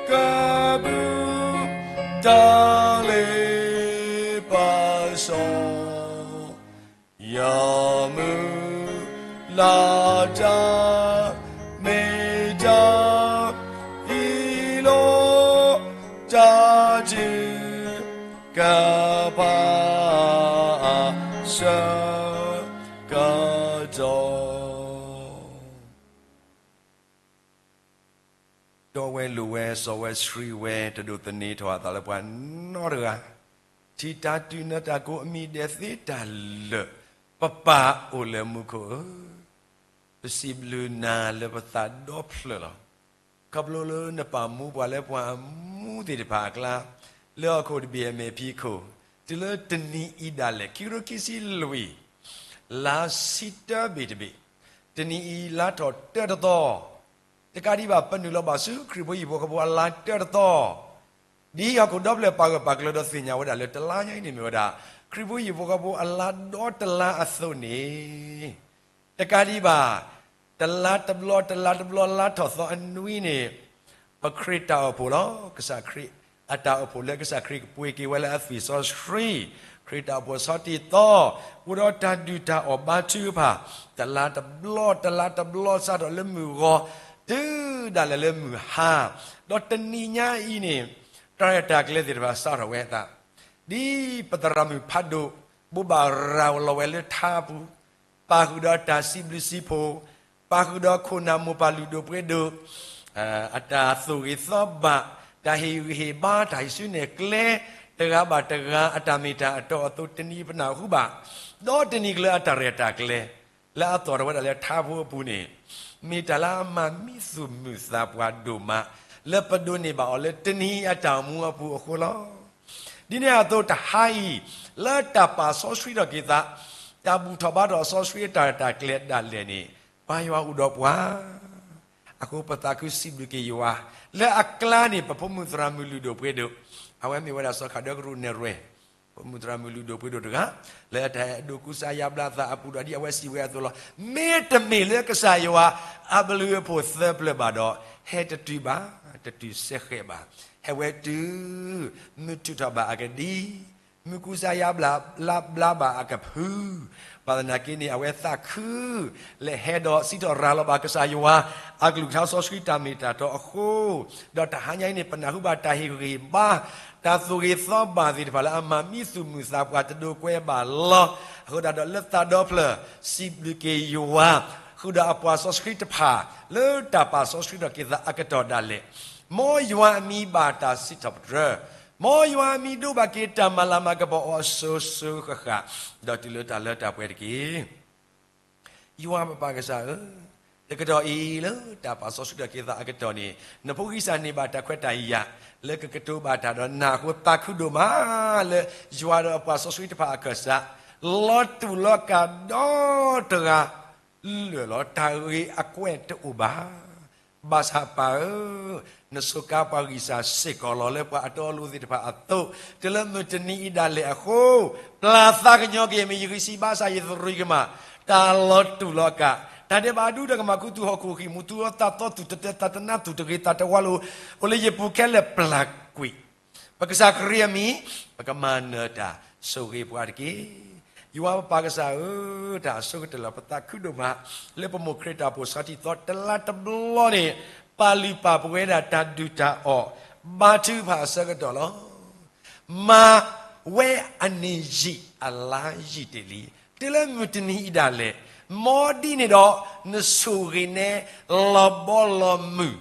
ကဘုးတၢ်လၢပစီ ယမုၢ်လၢ်တၢ် မ့ၢ်တၢ်အ့ၣ်လိာ် တၢ်ထုကဖၣ်အဆၢကတီၢ် တီဝဲလိၤဝဲ စီဝဲဆှံဝဲ တဒိးသန့ၤထီၣ်အသးလၢပှၤနီတဂၤ, ထံၣ်တၢ်တုၤနၢၤတၢ်ကိးအမံၤဒဲးသ့တၢ်လၢာ်, ပပၢ်အိၣ်လၢမူခိၣ်ဧၢ, ပစံးဘျုးနၤလၢပသးဒီဖျၢၣ်လီၤ. ခီဖျိလၢနပာ်မူပှၤလၢပှၤအမူသ့ၣ်တဖၣ်အကျါ, လၢဟီၣ်ခိၣ်တဘ့ၣ်အမဲာ်ဖံးခိၣ်, တုၤလၢတနံၤအံၤဒၣ်လဲာ် ခံကထိခံဆံလွံၢ် လါဆံတၢဘ့ၣ်တဘ့ၣ်, တနံၤအံၤလါထီၣ်တၢတသီ, တကးဒံးဘၣ် ပနုာ်လီၤဘၣ်ဆူခရံာ်ဖိဟံၣ်ဖိဃီဖိအလါတၢတသီ, ဒ်ဟီၣ်ခိၣ်ဒီဖျၢၣ်ပာ်ဂၢၢ်ပာ်ကျၢၤဒီးသ့ၣ်ညါဝဲဒၣ်လၢတလါညါအံၤန့ၣ်မ့ၢ်ဝဲဒၣ် ခရံာ်ဖိဟံၣ်ဖိဃီဖိအလါဒီတလါအသိးန့ၣ်, တကးဒံးဘၣ် တလါတဘျီတလါတဘျီလါထီၣ်သီအနွံန့ၣ်, ပခရံာ်တၢ်အိၣ်ဖှိၣ်လီၤ. ကစၢ်ခရံာ်အတၢ်အိၣ်ဖှိၣ်လၢကစၢ်ခရံာ်ကပှ့ၤက့ၤဝဲလၢအသွံၣ်စီဆှံ, ခရံာ်တၢ်အိၣ်ဖှိၣ်ဆီတံၢ်သီ, အိၣ်ဒီးတၢ်ဒုၣ်တၢ်အီၣ်ဘါထုကဖၣ်, တလါတဘျီတလါတဘျီစးထီၣ်လၢမုၢ်ဂီၤ, တုၤဒၣ်လဲာ်လၢမုၢ်ဟါ, ဒီးတနံၤညါအံၤန့ၣ်, တၢ်ရဲၣ်တၢ်ကျဲၤသ့ၣ်တဖၣ်စးထီၣ်ဝဲအသး, ဒ်ပသရၣ်မုၣ်ဖးဒိၣ် ဘိးဘၣ်ရၤလီၤဝဲလၢထါအပူၤ, ပာ်ဃုာ်ဒီးတၢ်စံးဘျုးစံးဖှိၣ်, ပာ်ဃုာ်ဒီးခိၣ်နၢ်မိၢ်ပၢ်လုၢ်ဒိၣ်ပှ့ၤဒိၣ်, အတၢ်သိၣ်ဂ့ၤသီဘၣ်, တၢ်ဟ့ၣ်ဂံၢ်ဟ့ၣ်ဘါ, တၢ်ဟံးစုနဲၣ်ကျဲ, တဂၤဘၣ်တဂၤ အတၢ်မ့ၢ်တၢ်အတီအသိးတနံၤပနၢ်ဟူဘၣ်, ဒီးတနံၤကလၢအတၢ်ရဲၣ်တၢ်ကျဲၤ လၢအသီၣ်ထီၣ်ဝဲဒၣ်လၢထါဖိအပူၤန့ၣ်, မ့ၢ်တၢ်လၢအမၤမံသူၣ်မုာ်သးပှၤဒိၣ်မး, လၢပဒိးန့ၢ်ဘၣ်အီၤလၢတနံၤအံၤအတၢ်အိၣ်မူအပူၤအဃိလီၤ. ဒ်န့ၣ်အသိးတဟါအံၤ, လၢတၢ်ပာ်စီဆှံထီၣ်က့ၤသး, တၢ်ဘူၣ်ထီၣ်ဘါထီၣ်အစီဆှံအတၢ်ရဲၣ်တၢ်ကျဲၤဒၣ်လဲာ်န့ၣ်, ပၢ်ယွၤအိၣ်ဒီးပှၤ အဃိပသးခုစံးဘျုးက့ၤယွၤ, လၢအကျါန့ၣ် ပဖိမုၣ်သရၣ်မုၣ်လုၢ်ဒိၣ်ပှ့ၤဒိၣ်အဝဲမ့ၢ်ဝဲဒၣ်စီၤခးဒၢကရူၢ်နဲၣ်ရွဲၣ်, ဖိမုၣ်သရၣ်မုၣ်လုၢ်ဒိၣ်ပှ့ၤဒိၣ်တဂၤ, လၢတၢ်အဲၣ်ဒိးကူစါယါဘျါသးအပူၤဒီးဒ်အဝဲစံးဝဲအသိးလီၤ. မ့တမ့ၢ်လၢကစၢ်ယွၤအဘျုးအဖှိၣ်သၢပျၢၤဘၣ်ဒီး, ဟဲတတုၤဘၣ်, တတုၤစဲဃဲးဘၣ်, ဟဲဝဲတုၤ, မုၢ်ထူၣ်ထီၣ်ဘၣ်အကဒံ, မုၢ်ကူစါယါဘျါ, လါဘျါဘၣ်အကဖု, ဘၣ်သနာ်က့န့ၣ် အဝဲသးခု လၢဟဲဒီးစံးထီၣ်ရၤလီၤဘၣ်ကစၢ်ယွၤ အကလုၢ်ကထါစီဆှံတၢ်မ့ၢ်တၢ်တီအဃိ, ဒီးတဟါညါအံၤန့ၣ် ပနၢ်ဟူဘၣ်တၢ်ဟ့ၣ်ဂံၢ်ဘါ, တၢ်သိၣ်ဂ့ၤသီဘၣ်သ့ၣ်တဖၣ်လၢအမၤမံသူၣ်မုာ်သးပှၤတဒိးကွဲးဘၣ်လီၤ. အဃိဒၣ်ဒီးလၢသးဒီဖျၢၣ် စံးဘျုးက့ၤယွၤ, ဃုာ်ဒီးအပှၤစီဆှံတဖၣ် လၢတၢ်ပာ်စီဆှံထီၣ်က့ၤသးအကတီၢ်ဒၣ်လဲာ်, မ်ယွၤအမံၤဘၣ်တၢ်စံးထီၣ်ပတြၢၤ, မ်ယွၤအမံၤဒိဘၣ်က့ၤတၢ်မၤလၤမၤကပီၤအီၤစိၤစိၤဃၣ်ဃၣ်, ဒီးတုၤလၢတၢ်လၢတၢ်ပှဲၤတက့ၢ်. ယွၤပပၢ်ကစၢ်ဧၢ, တကတီၢ်အံၤလၢတၢ်ပာ်စီဆှံထီၣ်က့ၤသးအကတီၢ်န့ၣ်, နဖိဂံၢ်စၢ်န့ၢ်ဘၣ်တၢ်ခွဲးတၢ်ယာ် လၢကကတိၤဘၣ်တၢ်ဒီးနၤအဃိ သးခုဒိၣ်မး လၢယွၤဒီးအပှၤစီဆှံတဖၣ်အခၢၣ်စး လီၤတူာ်လီၤကာ်ဒီတဂၤ လၢာ်လီၤ တၢ်ဂ့ၤအကွဲၢ်တအိၣ်ဘၣ်. ဘၣ်ဆၣ်ပၢ်ဧၢ, နဆိးကါပှၤဂံၢ်စၢ်စ့ၢ်ကီးလီၤ. လၢပှၤအတီအလိၤသ့ၣ်တဖၣ်အသိး, တုၤလၢမုၢ်တနံၤအံၤဒၣ်လဲာ်အဃိ, ပျၢ်သးကညီၤက့ၤမ့ၢ် ယဂံၢ်စၢ်ဘါစၢ် ယသရံၣ်ကမၣ်, တၢ်လီၤတူာ်လီၤအကၣ်, တၢ်ဒဲးဘးအဒူၣ်ဒီးကမၤ ခူသူၣ်ဟီၣ်ခိၣ်ဃံၢ်မူ သူၣ်အသးသီ သူၣ်တတဲသးတနါ သူၣ်တဂ့ၤသးတဝါလိၤ, အိၣ်လၢယပူၤခဲလၢာ်ပျၢ်ကွံာ် ပကစၢ်ခရံာ်အမံၤ, ပကမၤနၢၤတၢ်ဆိၣ်ဂ့ၤပှၤတက့ၢ်. ယွၤပပၢ်ကစၢ်ဧၢ, တၢ်အဆိကတၢၢ်လီၤ. ပသးခုဒိၣ်မး လၢပမိၢ်ခရံာ်တၢ်အိၣ်ဖှိၣ်စးထီၣ်သီတလါတဘျီန့ၣ်, ပာ်လုၢ်ပာ်ပှ့ၤဝဲဒၣ်တၢ်ဒုၣ်တၢ်အီၣ် ဘါထုကဖၣ်အဆၢကတီၢ်လီၤ. မၤဝဲအန့ၣ်ယံာ်အလါယံာ်တ့ၢ်လံ. တုၤလၢမုၢ်တနံၤအံၤဒၣ်လဲာ်, မ်ဒ်န့ၣ်ဒီး နဆိၣ်ဂ့ၤနဲလီၤဘီလီၤမုၢ်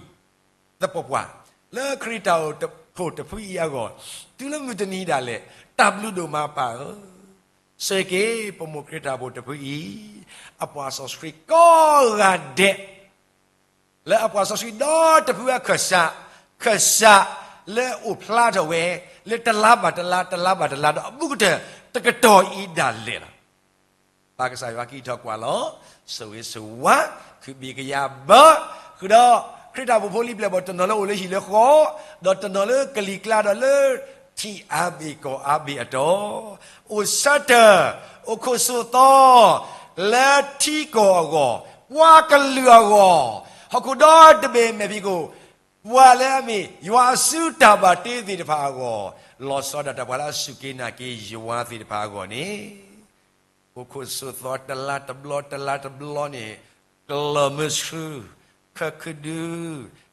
သပှၢ်ပှၢ်, လၢခရံာ်တၢ်အိၣ်ဖှိၣ်တဖုအံၤအဂီၢ်, တုၤလၢမုၢ်တနံၤဒၣ်လဲာ်, တၢ်ဘျုးဒိၣ်မးပၢ်ဧၢ, ဆိၣ်ဂ့ၤက့ၤပမိၢ်ခရံာ်တၢ်အိၣ်ဖှိၣ်တဖုအံၤ, အပှၤစီဆှံကိးဂၤဒဲး, လၢအပှၤစီဆှံဒီတဖုအခၢၣ်စး, ခၢၣ်စးလၢအိၣ်ဖျါထီၣ်ဝဲ, လၢတလါဘၣ်တလါ တလါဘၣ်တလါဒီးအဘူးကတၢၢ်တကတီၢ်အံၤဒၣ်လဲာ်လီၤ. ပၢ်ကစၢ်ယွၤကအိၣ်ထီၣ်ကွၢ်လီၤ, ဆိၣ်ဂ့ၤဆိၣ်ဝါ, ခုဘံၣ်ကယၤဘၢ, ဃုာ်ဒီးခရံာ်တၢ်အိၣ်ဖှိၣ်ဖိလံၤပျဲၢ်ဘီၣ် တနီၤလၢအိၣ်လၢဟံၣ်လၢဃီ, ဒီးတနီၤလၢကလံၤကျါဒီးလၢထံအါဘ့ၣ်ကီၢ်အါဘ့ၣ်အတီၢ်, အိၣ်ဆၢထၢၣ်, အိၣ်ခိၣ်စိးသီ, လၢထံကီၢ်အဂီၢ်, ပှၤကလုာ်အဂီၢ်, ဟီၣ်ခိၣ်ဒီတဘ့ၣ်အမဲာ်ဖံးခိၣ်, ပှၤလၢအမ့ၢ်ယွၤအစုတၢ်ဘၣ်တ့သ့ၣ်တဖၣ်အဂီၢ်, လီၤဆီဒၣ်တၢ်ပှၤလၢအစူၢ်က့ၤနာ်က့ၤယွၤသ့ၣ်တဖၣ်အဂီၢ်န့ၣ် အိၣ်ခိၣ်စိးသီတလါတဘျီတလါတဘျီန့ၣ်, ကလီၤမုၢ်ဆူ, ခၢခုဒု,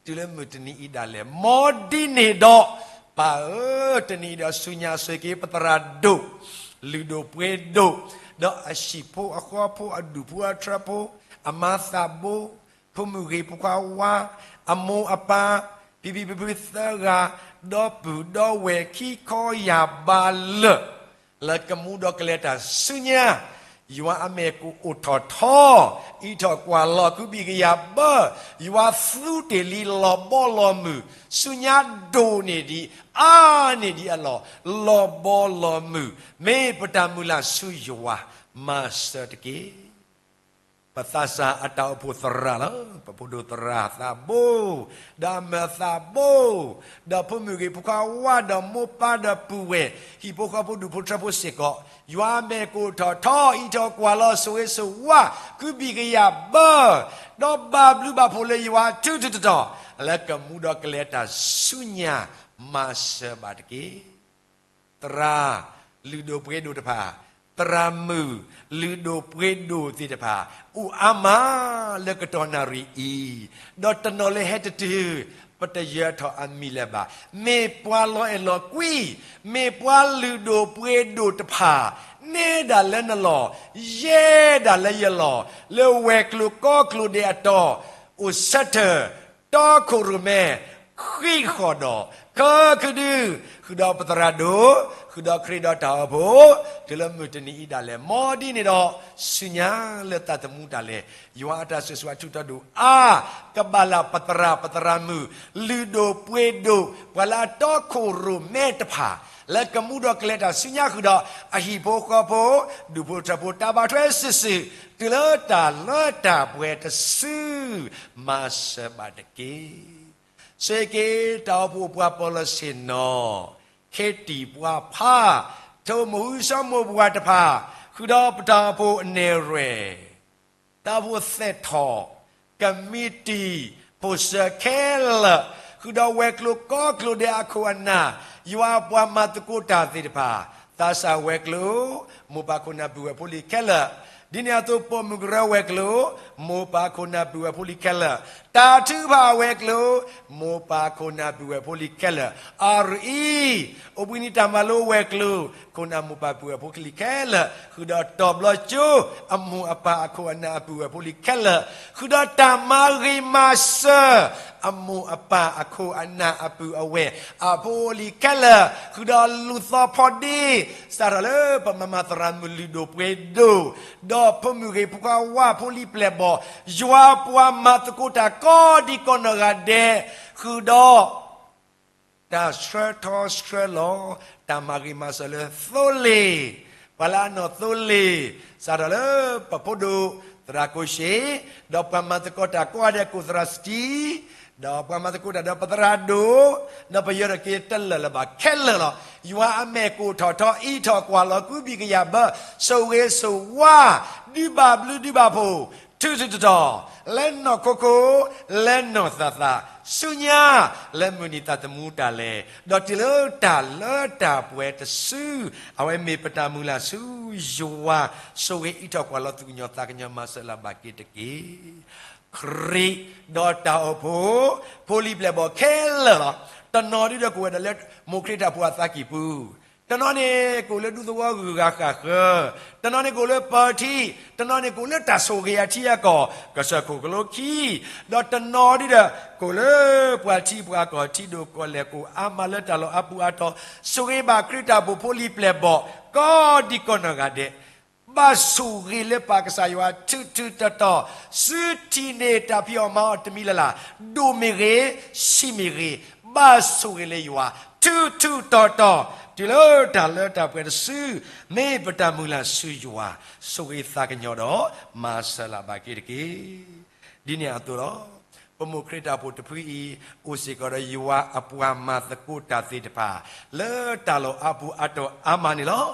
တုၤလၢမုၢ်တနံၤအံၤဒၣ်လဲာ်, မ်ဒ်န့ၣ်ဒီး, ပၢ်ဧၢ, တနံၤအံၤဒီးဆူညါဆိၣ်ဂ့ၤက့ၤပသရၣ်ဒိၣ်, လုၢ်ဒိၣ်ပှ့ၤဒိၣ်, ဒီးအဟံၣ်ဖိအဃီဖိအဒူၣ်ဖိအထြၢဖိ, အမါသးဘိ, ဖိမုၣ်ဂ့ၤဖိခွါဝါ, အမိၢ်အပၢ်, ဖံဖံဖုဖုသၢဂၤ, ဒီပုၢ်ဒီဝဲၢ်ခံခီယၢ်ဘးလၢာ် လၢကမူဒီးကလဲၤတၢ်ဆူညါ, ယွၤအမဲာ်ကအိၣ်ထီၣ်ထီ, အံးထီၣ်ကွၢ်လီၤ ခုဘံၣ်ကယၤဘၢ, ယွၤသူတ့ၢ်လံလီၤဘီလီၤမုၢ်, ဆူညါဒိၣ်န့ၢ်ဒံး, အါန့ၢ်ဒံးအလီၢ်, လီၤဘီလီၤမုၢ်, မ့ၢ်ပတၢ်မုၢ်လၢ်ဆူယွၤ, မၤစၢၤတက့ၢ်. ပသးစၢ်အတၢ်အိၣ်ဖှိၣ်သရၣ်လီၤ. ပဖိဒိၣ်သရၣ်သးဘိ, ဒီးအမၢသးဘိ, ဒီးဖိမုၣ်ဂ့ၤဖိခွါဝါ, ဒီးမိၢ်ပၢ်ဒီးပုၢ်ဝဲၢ်, ဟံၣ်ဖိဃီဖိဒူၣ်ဖိထြၢဖိစ့ၢ်ကီး, ယွၤအမဲာ်ကအိၣ်ထီၣ်ထီ, အံးထီၣ်ကွၢ်လီၤ ဆိၣ်ဂ့ၤဆိၣ်ဝါ, ခုဘံၣ်ကယၤဘၢ, ဒီးဘၣ်ဘျုးဘၣ်ဖှိၣ်လၢယွၤအထူးထူးတီၤတီၤ, လၢကမူဒီးကလဲၤတၢ်ဆူညါ, မၤစၢၤဘၣ်တက့ၢ်. သရၣ်လုၢ်ဒိၣ်ပှ့ၤဒိၣ်တဖၣ်, သရၣ်မုၣ်လုၢ်ဒိၣ်ပှ့ၤဒိၣ်သ့ၣ်တဖၣ်, အိၣ်အါမးလၢကတီၢ်နၣ်ရံၣ်အံၤ, ဒီးတနီၤလၢဟဲတတုၤ, ပတယၢၤထီၣ်အမံၤလၢၤဘၣ်, မ့ၢ်ပှၤလီၤအဲၣ်လီၤကွံ, မ့ၢ်ပှၤလုၢ်ဒိၣ်ပှ့ၤဒိၣ်တဖၣ်, နဲဒၣ်လၢနလီၢ်, ယဲဒၣ်လၢယလီၢ်, လၢဝဲၤကျိၤကိးကျိၤဒဲးအတီၢ်, အိၣ်ဆၢထၢၣ်, တီခိၣ်ရိၣ်မဲ, ဃံးဃီၣ်ဒီး, ခၢခုဒု, ဃုာ်ဒီးပသရၣ်ဒိၣ်, ဃုာ်ဒီးခရံာ်ဒီးတၢ်အိၣ်ဖှိၣ်, တုၤလၢမုၢ်တနံၤအံၤဒၣ်လဲာ်, မ်ဒ်န့ၣ်ဒီး, ဆူညါလၢသးသမူတၢ်လဲၤ, ယွၤအတၢ်ဆိၣ်ဂ့ၤဆိၣ်ဝါထူးတီၤဒိၣ်အါ, ကဘၣ်လၢပသရၣ်ပသရၣ်မုၣ်, လုၢ်ဒိၣ်ပှ့ၤဒိၣ်, ပှၤလၢအတီခိၣ်ရိၣ်မဲတဖၣ်, လၢကမူဒီးကလဲၤတၢ်ဆူညါဃုာ်ဒီး, အဟံၣ်ဖိဃီဖိ, ဒူၣ်ဖိထၢဖိ တၢ်ဘၣ်ထွဲစုာ်စုာ်, တုၤလၢတၢ်လၢတၢ်ပှဲၤတစု, မၤစၢၤဘၣ်တက့ၢ်. ဆိၣ်ဂ့ၤက့ၤတၢ်အိၣ်ဖှိၣ်ပှၤပီၣ်လဲၣ်ဆ့ၣ်နီၤ, ခ့တံၢ်ပှၤဖး, ထိၣ်မိၢ်ဟုစီၤမိၢ်ပှၢ်တဖၣ်, ဃုာ်ဒီးပတၢ်အိၣ်ဖှိၣ်အနဲၣ်ရွဲၣ် တၢ်အိၣ်ဖှိၣ်သဲးထီၣ်, ကမံးတံာ်, ဖိၣ်စၢၤခဲလၢာ်, ဃုာ်ဒီးဝဲၤကျိၤကိးကျိၤဒဲးအခိၣ်အနၢ်, ယွၤအပှၤမၤသကိးတၢ်သ့ၣ်တဖၣ်, သးစၢ်ဝဲၤကျိၤ, မိၢ်ပၢ်ခိၣ်နၢ်ပုၢ်ဝဲၢ်ဖိလံၤခဲလၢာ်, ဒ်န့ၣ်အသိးပိာ်မုၣ်ကရၢဝဲၤကျိၤ, မိၢ်ပၢ်ခိၣ်နၢ်ပုၢ်ဝဲၢ်ဖိလံၤခဲလၢာ်, တၢ်ထုကဖၣ်ဝဲၤကျိၤ, မိၢ်ပၢ်ခိၣ်နၢ်ပုၢ်ဝဲၢ်ဖိလံၤခဲလၢာ်, အရအံၤ, အိၣ်ဘှံးနံၤတၢ်မၤလိဝဲၤကျိၤ, ခိၣ်နၢ်မိၢ်ပၢ်ပုၢ်ဝဲၢ်ဖိလံၤခဲလၢာ်, ဃုာ်ဒီးတီၤဘျီကၠိ, အမိၢ်အပၢ်အခိၣ်အနၢ်အပုၢ်ဝဲၢ်ဖိလံၤခဲလၢာ်, ဃုာ်ဒီးတၢ်မၤဂ့ၤမၤစၢၤ, အမိၢ်အပၢ်အခိၣ်အနၢ်အပုၢ်အဝဲၢ်, အဖိအလံၤခဲလၢာ်, ဃုာ်ဒီးလူၤသီဖီဒ့, စးထီၣ်လၢပမၤမၤသရၣ်မုၣ်လုၢ်ဒိၣ်ပှ့ၤဒိၣ်, ဒီးဖိမုၣ်ဂ့ၤဖိခွါဝါဖိလံၤပျဲၢ်ဘီၣ်, ယွၤပှၤမၤသကိးတၢ်ကိးဒံကိးနီၢ်ဂၤဒဲး, ဃုာ်ဒီး တၢ်ဆှၢထီဆှၢလီၤ, တၢ်မၤဂ့ၤမၤစၢၤလၢသိလ့ၣ်, ပှၤလၢအနီၢ်သိလ့ၣ်, စးထီၣ်လၢပဖိဒိၣ် သရၣ်ကိၣ်ၡ့ၣ်, ဒီးပှၤမၤသကိးတၢ်ကိးဂၤဒဲး ကိၣ်သရၣ်စတံ, ဒီးပှၤမၤသကိးတၢ်ဒီးပသရၣ်ဒိၣ်, ဒီးပယီၤဒီးက့ၤတလၢာ်လၢၤဘၣ်ခဲလၢာ်လီၤ. ယွၤအမဲာ်ကိၣ်ထီၣ်ထီ အံးထီၣ်ကွၢ်လီၤ ကူဘံၣ်ကယၤဘၢ, ဆိၣ်ဂ့ၤဆိၣ်ဝါ, ဒုးဘၣ်ဘျုးဒုးဘၣ်ဖှိၣ်, ထူးထူးတီၤတီၤ, လဲၤနီၢ်ခိခိ, လဲၤနီၢ်သးသး, ဆူညါ, လၢမုၢ်နံၤသးသမူတၢ်လဲၤ, ဒီးတုၤလၢတၢ်လၢတၢ်ပှဲၤတစု, အဝဲမ့ၢ်ပတၢ်မုၢ်လၢ်ဆူယွၤ, ဆိၣ်ဂ့ၤအံးထီၣ်ကွၢ်လီၤသူၣ်ကညီၤသးကညီၤ မၤစၢၤလၢ်ဘၣ်က့ၤတက့ၢ်. ခရံာ်ဒီးတၢ်အိၣ်ဖှိၣ်, ဖိလံၤပျဲၢ်ဘီၣ်ခဲလၢာ်လီၤ. တနီၤဒုဒီးကအိၣ်ဝဲဒၣ်လၢမိၢ်ခရံာ်တၢ်ဖိအသးကံၢ်ပူၤ, တနီၤန့ၣ်ကအိၣ်လၢဒူသဝီဂုၤဂၤဃၣ်ဃၢၤ, တနီၤန့ၣ်ကအိၣ်လၢပၢၤထံ, တနီၤန့ၣ်ကအိၣ်လၢတၢ်ဆိၣ်ဂ့ၤအထံအကီၢ် ကစၢၢ်ခိၣ်ကလိခံ, ဒီးတနီၤဒုဒီး ကအိၣ်လၢပှၤထံပှၤကီၢ် ထံဒိၣ်ကီၢ်လဲၢ် ကအိၣ်အါမးလၢတၢ်လီၢ်အါပူၤအါတီၤ, ဆိၣ်ဂ့ၤဘၣ်ခရံာ်တၢ်အိၣ်ဖှိၣ်ဖိလံၤပျဲၢ်ဘီၣ် ကိးဒံးကိးနီၢ်ဂၤဒဲး ဘၣ်ဆိၣ်ဂ့ၤလၢပၢ်ကစၢ်ယွၤ ထူးထူးတီၤတီၤ, စုထံၣ်န့ၢ်တၢ်ဖံးအီၣ်မၤအီၣ်တမံၤလၢ်လၢ်, ဒိၣ်မ့ၢ်ဂ့ၤ, ဆံးမ့ၢ်ဂ့ၤ, ဘၣ်ဆိၣ်ဂ့ၤလၢယွၤ ထူးထူးတီၤတီၤ, တုၤလၢတၢ်လၢတၢ်ပှဲၤတစု, မ့ၢ်ပတၢ်မုၢ်လၢ်ဆူယွၤ, ဆိၣ်ဂ့ၤသးကညီၤဒီး မၤစၢၤလၢ်ဘၣ်က့ၤတက့ၢ်. ဒ်န့ၣ်အသိးလီၤ. ပမိၢ်ခရံာ်တၢ်အိၣ်ဖှိၣ်တဖုအံၤ အိၣ်စ့ၢ်ကီးဒီးယွၤအပှၤမၤသကိးတၢ်သ့ၣ်တဖၣ် လၢတၢ်လီၢ်အါပူၤအါတီၤအါမးန့ၣ်လီၤ.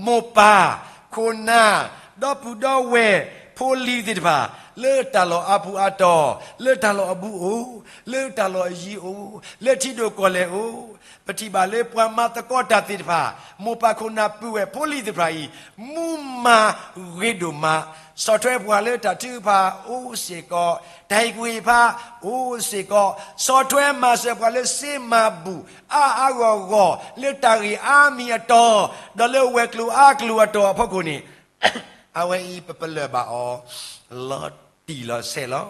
မိၢ်ပၢ်, ခိၣ်နၢ်, ဒီပုၢ်ဒီဝဲၢ်, ဖိလံၤသ့ၣ်တဖၣ် လၢတၢ်လီၢ်အါပူၤအါတီၤ, လၢတၢ်လီၢ်အဘူးအိၣ်, လၢတၢ်လီၢ်အယံၤအိၣ်, လၢထံဒိၣ်ကီၢ်လဲၢ်အိၣ်, ပထံၣ်ဘၣ်လၢပှၤမၤသကိးတၢ်သ့ၣ်တဖၣ် မိၢ်ပၢ်ခိၣ်နၢ်ပုၢ်ဝဲၢ်ဖိလံၤသ့ၣ်တဖၣ်အံၤ မူမၤဂ့ၤဒိၣ်မး, ဆီၣ်ထွဲပှၤလၢတၢ်ထုကဖၣ်အိၣ်စ့ၢ်ကီး, တၢ်ဟ့ၣ်ကူၣ်ဟ့ၣ်ဖးအိၣ်စ့ၢ်ကီး, ဆီၣ်ထွဲမၤစၢၤပှၤလၢစ့မၤဘူၣ်အါအါဂီၢ်ဂီၢ် လၢတၢ်ဂ့ၢ်အါမံၤအတီၤ, ဒီးလၢဝဲၤကျိၤအါကျိၤအတီၤအဖီခိၣ်န့ၣ် အဝဲအံၤပပလၢၢ်ဘၣ်အီၤ လီၤတံၢ်လီၤဆဲးလီၤ.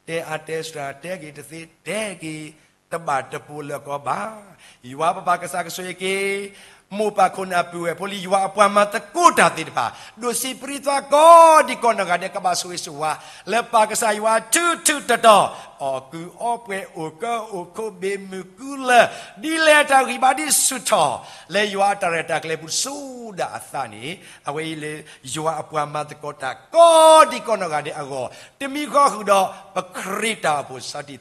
တဲအါတဲစှၤ တဲက့ၤတသ့ တဲက့ၤတဘၣ်တပိာ်လၢာ်ကီးဘၣ်. ယွၤပပၢ်ကစၢ်ကဆိၣ်ဂ့ၤက့ၤ မိၢ်ပၢ်ခိၣ်နၢ်ပုၢ်ဝဲၢ်ဖိလံၤ ယွၤအပှၤမၤသကိးတၢ်သ့ၣ်တဖၣ် ဒိၣ်စံးပြံသွါကိးဒံးကိးနီၢ်ဂၤဒဲး ကဘၣ်ဆိၣ်ဂ့ၤဆိၣ်ဝါ လၢပၢ်ကစၢ်ယွၤထူးထူးတီၤတီၤ, အီၣ်ကုၢ်အီပှဲၤ အိၣ်ကၢအိၣ်ခိး ဘ့ၣ်မုၢ်ကူလၢၢ် ဒ်လဲၣ်တၢ်ဂံၢ်ဘါဒ်ဆူၣ်ထီၣ် လၢယွၤအတၢ်ရဲၣ်တၢ်ကျဲၤပူၤ တစိၤဒၣ်အသးန့ၣ် အဝဲအံၤလၢ ယွၤအပှၤမၤသကိးတၢ်ကိးဒံးကိးနီၢ်ဂၤဒဲးအဂီၢ် တမံၤဃီဃုာ်ဒီး ပခရံာ်တၢ်အိၣ်ဖှိၣ်ဆီၣ်တံၢ်သီ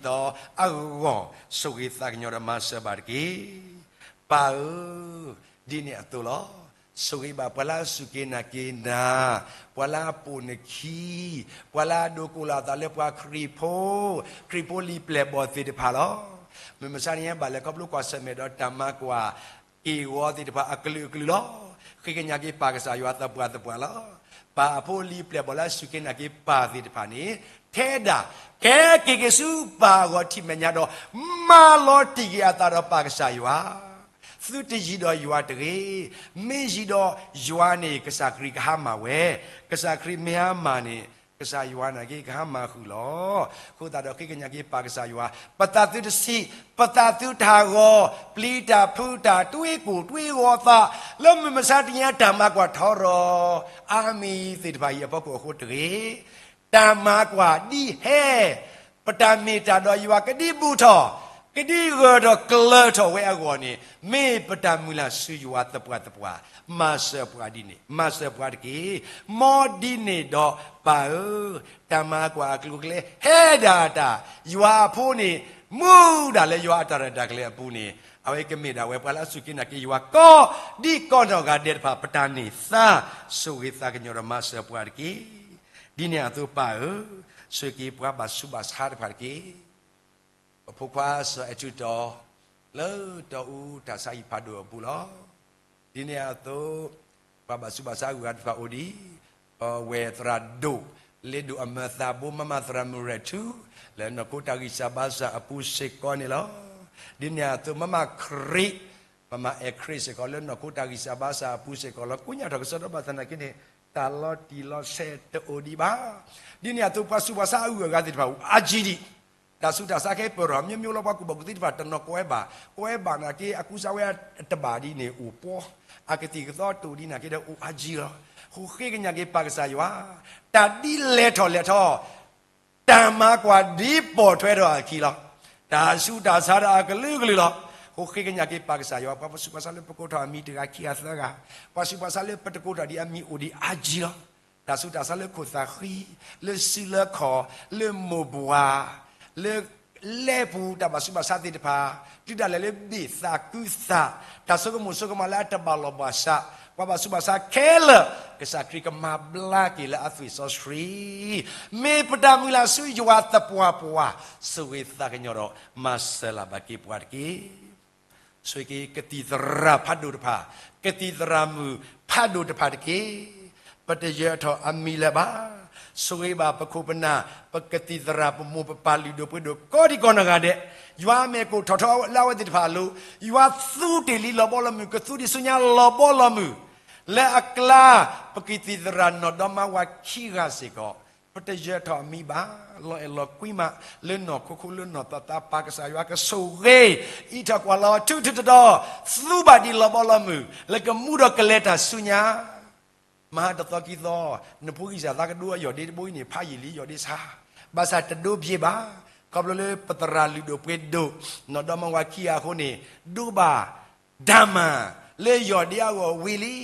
အဂီၢ် ဆိၣ်ဂ့ၤသးကညီၤဒီးမၤစၢၤဘၣ်တက့ၢ်. ပၢ်ဧၢ, ဒ်န့ၣ်အသိးလီၤ. ဆိၣ်ဂ့ၤဘၣ်ပှၤလၢအစူၢ်က့ၤနာ်က့ၤနၤ, ပှၤလၢအပိာ်နခံ, ပှၤလၢအဒိးကိးလီၤအသးလၢပှၤခရံာ်ဖိ, ခရံာ်ဖိလံၤပျဲၢ်ဘီၣ်သ့ၣ်တဖၣ်လီၤ. မုၢ်မဆါတနံၤညါဘၣ်လဲၤခီဖျိကွၢ်ဆၢၣ်မဲာ်ဒီးတၢ်မၤကွၢ် က့ၢ်ဂီၤသ့ၣ်တဖၣ်အကလုာ်ကလုာ်လီၤ. ဃ့ကညးက့ၤပၢ်ကစၢ်ယွၤသပှၢ်သပှၢ်လီၤ. ပၢ်အဖိအလံၤပျဲၢ်ဘီၣ်လၢအစူၢ်က့ၤနာ်က့ၤပၢ်သ့ၣ်တဖၣ်န့ၣ် ထဲဒၣ် ကဲက့ၤက့ၤဆူပၢ်အဂီၢ်ထံၣ်မဲာ်ညါဒီး မၤလီၤတံၢ်က့ၤအသးဒီးပၢ်ကစၢ်ယွၤ, သုတယံၤဒီးယွၤတဂ့ၤ, မ့ၢ်ယံၤဒီးယွၤန့ၣ် ကစၢ်ခရံာ်ကဟါမၢ်ဝဲ, ကစၢ်ခရံာ်မ့ၢ်ဟါမၢ်န့ၣ် ကစၢ်ယွၤနာ်က့ကဟါမၢ်ဃုာ်လီၤ. အဃိသတးဒီးဃ့ကညးက့ၤပၢ်ကစၢ်ယွၤ, ပသးသုတဆံး, ပသးသုတဟးဂီၤ, ပျံၤတၢ်ဖုးတၢ် တွ့ကိၢ်တွ့ဂီၤသး, လၢမုၢ်မဆါတနံၤညါတၢ်မၤကွၢ်ထီရီၤ အါမံၤသ့ၣ်တဖၣ်အံၤအဖီခိၣ်အဃိတဂ့ၤ, တၢ်မၤကွၢ်ဒ်ဟဲ ပတၢ်မ့ၢ်တၢ်ဒီးယွၤကဒံဘူးထီၣ်, ကဒံဂၢၢ်ထီၣ်ကျၢၤထီၣ်ဝဲအဂီၢ်န့ၣ် မ့ၢ်ပတၢ်မုၢ်လၢ်ဆူယွၤသပှၢ်သပှၢ်, မၤစၢၤပှၤဒ်န့ၣ်, မၤစၢၤပှၤတက့ၢ်. မ်ဒ်န့ၣ်ဒီးပၢ်ဧၢ, တၢ်မၤကွၢ်အကျိၤအကျဲဟဲဒၣ်တၢ်, ယွၤအဖိန့ၣ် မူဒါလၢယွၤအတၢ်ရဲၣ်တၢ်ကျဲၤအပူၤန့ၣ် အဝဲကမ့ၢ်ဒၣ်ဝဲပှၤလၢအစူၢ်က့ၤနာ်က့ၤယွၤကိးဒံးကိးနီၢ်ဂၤဒဲးတဖၣ် ပတၢ်န့ၢ်သါ, ဆိၣ်ဂ့ၤသးကညီၤဒီးမၤစၢၤပှၤတက့ၢ်. ဒ်န့ၣ်အသိးပၢ်ဧၢ, ဆိၣ်ဂ့ၤက့ၤပှၤဘၣ်ဆူးဘၣ်ဆါတဖၣ်တက့ၢ်. ပဖိခွါစီၤအဲၣ်ထူးတီၤ လၢတီအူတၢ်ဆါဟံၣ်ဖးဒိၣ်အပူၤလီၤ. ဒ်န့ၣ်အသိး ပှၤဘၣ်ဆူးဘၣ်ဆါအဂုၤအဂၤတဖၣ်အိၣ်ဒံး ပဝဲၢ်သရၣ်ဒိၣ် လ့ဒိၣ်အမၢသးဘိ မမသရၣ်မုၢ်ရဲၣ်ထူ လၢနီၢ်ခိတၢ်ဂံၢ်စၢ်ဘါစၢ်အပူၤစ့ၢ်ကီးန့ၣ်လီၤ. ဒ်န့ၣ်အသိး မမခရံာ် မမအဲၣ်ခရံာ်စ့ၢ်ကီး လၢနီၢ်ခိတၢ်ဂံၢ်စၢ်ဘါစၢ်အပူၤစ့ၢ်ကီးလီၤ. ကိညၢ်ထီၣ်ကစီဒီဘၣ်သနာ်က့န့ၣ် တၢ်လီၤတံၢ်လီၤဆဲးတအိၣ်ဒံးဘၣ်. ဒ်န့ၣ်အသိး ပှၤဆူးပှၤဆါအဂုၤအဂၤသ့ၣ်တဖၣ် အိၣ်အါကံဒံး တၢ်ဆူးတၢ်ဆါခဲအံၤပၢၢ်ထီၣ် မျိုးမျိုးလီၤ. ပှၤကူၣ်ဘၣ်ကူၣ်သ့သ့ၣ်တဖၣ် တနီၤကိးဝဲဘၣ်, ကိးဝဲဘၣ်နာ်က့ အကူစါဝဲအတဘၣ်ဒ်န့ၣ်အိၣ်ပှီၤ, အကသံၣ်ကသီတအိၣ်ဒံးနာ်က့ဒီး အိၣ်အါကံလီၤ. အဃိဃ့ကညးက့ၤပၢ်ကစၢ်ယွၤ, တၢ်ဒ်လဲၢ်ထီၣ်လဲၢ်ထီ တၢ်မၤကွၢ်ဒ်ပိာ်ထွဲထီၣ်အခံလီၤ. တၢ်ဆူးတၢ်ဆါဒီးအကလုာ်ကလုာ်လီၤ. အဃိဃ့ကညးက့ၤပၢ်ကစၢ်ယွၤ, ပှၤဆူးပှၤဆါလၢပကိးထီၣ်အမံၤတဂၤခံဂၤသၢဂၤ, ပှၤဆူးပှၤဆါလၢပတကိးထီၣ်ဒံးအမံၤအိၣ်ဒံးအါကံလီၤ. တၢ်ဆူးတၢ်ဆါလၢခိၣ်သးဃံ, လၢစုလၢခီၣ်, လၢမိၢ်ပှၢ်, လၢ လဲၤပူၤတၢ်ဘၣ်ဆူးဘၣ်ဆါသ့ၣ်တဖၣ်, တုၤဒၣ်လဲာ်လၢဘ့ၣ်သးကုသး, တၢ်ဆိကမိၣ်ဆိကမးလၢအတဘၣ်လီၢ်ဘၣ်စး, ပှၤဘၣ်ဆူးဘၣ်ဆါခဲလၢာ်, ကစၢ်ခရံာ်ကမၤဘျါက့ၤလၢအသွံၣ်စီဆှံ, မ့ၢ်ပတၢ်မုၢ်လၢ်ဆူယွၤသပှၢ်ပှၢ်, ဆိၣ်ဂ့ၤသးကညီၤဒီးမၤစၢၤလၢ်ဘၣ်က့ၤပှၤတက့ၢ်. ဆိၣ်ဂ့ၤကသံၣ်သရၣ်ဖးဒိၣ်တဖၣ်, ကသံၣ်သရၣ်မုၣ်ဖးဒိၣ်တဖၣ်တက့ၢ်. ပတယၢၤထီၣ်အမံၤလၢၤဘၣ်. ဆိၣ်ဂ့ၤဘၣ်ပခိၣ်ပနၢ်, ပကသံၣ်သရၣ်ပမိၢ်ပပၢ်လုၢ်ဒိၣ်ပှ့ၤဒိၣ်ကိးဒံးကိးနီၢ်ဂၤဒဲး, ယွၤအမဲာ်ကအိၣ်ထီၣ်ထီလၢအဝဲသ့ၣ်တဖၣ်အလိၤ, ယွၤသူတ့ၢ်လံလီၤဘီလီၤမုၢ်, ကသူဒံးဆူညါလီၤဘီလီၤမုၢ်, လၢအကျါ, ပကသံၣ်သရၣ်နီၢ်ဒီမါဝၤခံဂၤစ့ၢ်ကီး, ပတယၢၤထီၣ်အမံၤဘၣ်, လီၤအဲၣ်လီၤကွံမး, လၢနီၢ်ခိခိၣ်လၢနီၢ်သးသးပၢ်ကစၢ်ယွၤကဆိၣ်ဂ့ၤ, အံးထီၣ်ကွၢ်လီၤ ထူထူတီတီ, သူဘၣ်ဒံးလီၤဘီလီၤမုၢ်, လၢကမူဒီးကလဲၤတၢ်ဆူညါ မဟါတသီခံသီ, နဖိဂံၢ်စၢ်သးကဒိအယီၢ်ဒ့တဘိအံၤန့ၣ် ဖးယံာ်လံယီၢ်ဒ့ဆါ, ဘၣ်ဆၣ်တဒိဘၣ်ဘၣ်, ခီဖျိလၢပသရၣ်လုၢ်ဒိၣ်ပှ့ၤဒိၣ်, နီၢ်ဒီမါဝၤခံဂၤအဃိန့ၣ်, ဒိဘၣ်ဒၣ်မး, လၢယီၢ်ဒ့အဂီၢ်ဝံၤလံ.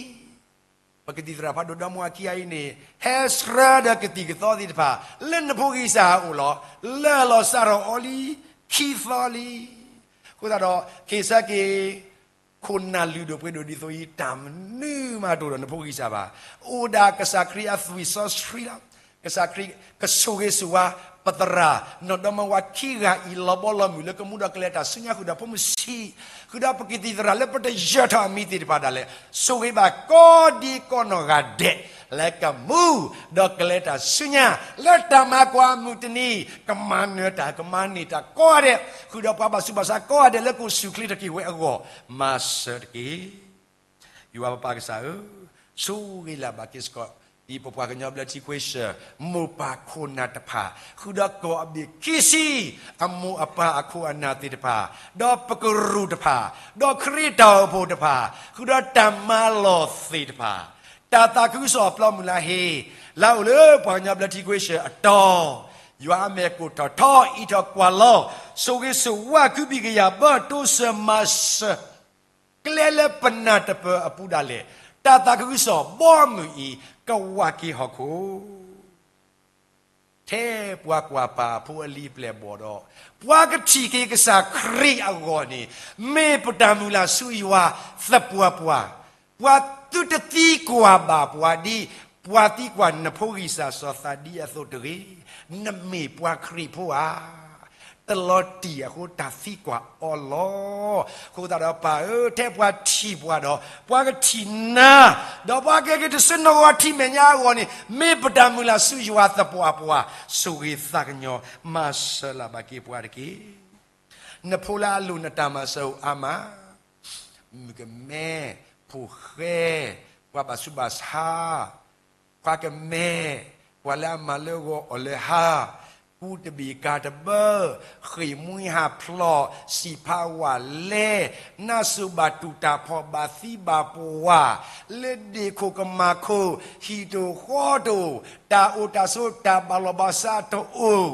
ပကသံၣ်သရၣ်ဖးဒိၣ်ဒီမါဝၤခံဂၤအံၤန့ၣ်, ဟဲဆှၢဒီးကသံၣ်ကသီသ့ၣ်တဖၣ်, လၢနဖိဂံၢ်စၢ်အအိၣ်လီၤ, လၢလီၤစးထီၣ်အီၤလံ, ခံသီလံ. အဃိသတးဒီး, ခဲစ့ၢ်ကီး ခိၣ်နၢ်လုၢ်ဒိၣ်ပှ့ၤဒိၣ်ဒ်သိးအံၤ တၢ်မနုၤမးတအိၣ်ဒီးနဖိဂံၢ်စၢ်ဘၣ်. အိၣ်ဒၣ်ကစၢ်ခရံာ်အသွံၣ်စီဆှံလီၤ. ကစၢ်ခရံာ်ကဆိၣ်ဂ့ၤဆိၣ်ဝါ ပသရၣ်, နီၢ်ဒီမါဝၤခံဂၤအံၤလီၤဘီလီၤမုၢ်လၢကမူဒီးကလဲၤတၢ်ဆူညါဃုာ်ဒီးဖိမုၣ်ဆံး, ဃုာ်ဒီးပကသံၣ်သရၣ်လၢပတယၢၤထီၣ်အမံၤသ့ၣ်တဖၣ်ဒၣ်လဲာ်, ဆိၣ်ဂ့ၤဘၣ်ကိးဒံးကိးနီၢ်ဂၤဒဲး, လၢကမူဒီးကလဲၤတၢ်ဆူညါ, လၢတၢ်မၤကွၢ်မုၢ်တနံၤ, ကမၤနၢၤတၢ်ကမၤန့ၢ်တၢ်ကိးဂၤဒဲး, ဃုာ်ဒီးပှၤဘၣ်ဆူးဘၣ်ဆါကိးဂၤဒဲးလၢကအိၣ်ဆူၣ်ချ့ထီၣ်က့ၤဝဲအဂီၢ်, မၤစၢၤတက့ၢ်. ယွၤပပၢ်ကစၢ်ဧၢ, ဆိၣ်ဂ့ၤလၢ်ဘၣ်က့ၤစ့ၢ်ကီး, ဒ်ပပှၤကညီဘျၢထံခွ့ဆၢၣ်, မိၢ်ပၢ်ခိၣ်နၢ်တဖၣ်, ဃုာ်ဒီးကီၢ်အဘ့ၣ်ခံဆံ, အမိၢ်အပၢ်အခိၣ်အနၢ်သ့ၣ်တဖၣ်, ဒီးပကရူၢ်တဖၣ်, ဒီးခရံာ်တၢ်အိၣ်ဖှိၣ်တဖၣ်, ဃုာ်ဒီးတၢ်မၤလီၢ်သ့ၣ်တဖၣ်, တၢ်သးခုကစီၣ်အပျီမုၢ်လၢဟ့, လၢအအိၣ်လၢပှၤကညီဘျၢထံခွ့ဆၢၣ်အတီၤ, ယွၤအမဲာ်ကအိၣ်ထီၣ်ထီ အံးထီၣ်ကွၢ်လီၤ, ဆိၣ်ဂ့ၤဆိၣ်ဝါကုဘံၣ်ကယၤဘၢတိစၢၤမၤစၢၤ ကျဲလၢပနၢ်တပၢၢ်အပူၤဒၣ်လဲာ်, တၢ်သးခုကစီၣ်ဘီမုၢ်အံၤ ကဝးက့ၤဟီၣ်ခိၣ်, ထဲပှၤကွၢ်ပာ်အဖိအလံၤအပျဲၢ်အဘီၣ်ဒီး, ပှၤကထံၣ်က့ၤကစၢ်ခရံာ်အဂီၢ်န့ၣ်, မ့ၢ်ပတၢ်မုၢ်လၢ်ဆူယွၤသပှၢ်ပှၢ်, ပှၤသုတသံကွၢ်ဘၣ်ပှၤဒ် ပှၤသံကွၢ်နဖိဂံၢ်စၢ်စီၤသးဒံအသိးတဂ့ၤ, နမ့ၢ်ပှၤခရံာ်ဖိဧါ. တလီၤတံၢ်အဃိတၢ်သံကွၢ်အီၤလီၤ. အဃိသတးဒီးပၢ်ဧၢ, ထဲပှၤထံၣ်ပှၤဒီး, ပှၤကထံၣ်နၤ, ဒီးပှၤကက့ၤတဆၢနီၣ်ဂီၤထံမဲာ်ညါအဂီၢ်န့ၣ်, မ့ၢ်ပတၢ်မုၢ်လၢ်ဆူယွၤသပှၢ်ပှၢ်, ဆိၣ်ဂ့ၤသးကညီၤ, မၤစၢၤလၢ်ဘၣ်က့ၤပှၤတက့ၢ်. နဖိလၢအလိၤနတၢ်မၤစၢၤအိၣ်အါမး, မုၣ်ကမဲ, ဖိၣ်ဃဲ, ပှၤဘၣ်ဆူးဘၣ်ဆါ, ပှၤကမဲ, ပှၤလၢအမၤလၢဂီၤအီၣ်လၢဟါ, ကူတဘ့ၣ်ကၤတဘၢ, ဃ့ၢ်မှံဟးဖျိး, စံာ်ဖးဝးလဲ, နါစိၤဘၣ်တူၢ်တၢ်ဖှီၣ်ဘၣ်သံဘၣ်ပှၢ်, လၢဒ့ၣ်ခိၣ်ကမၢ်ခိၣ်, ဟံၣ်တအိၣ်ဃီတအိၣ်, တၢ်အိၣ်တၢ်ဆိးတၢ်ဘၣ်လီၢ်ဘၣ်စးတအိၣ်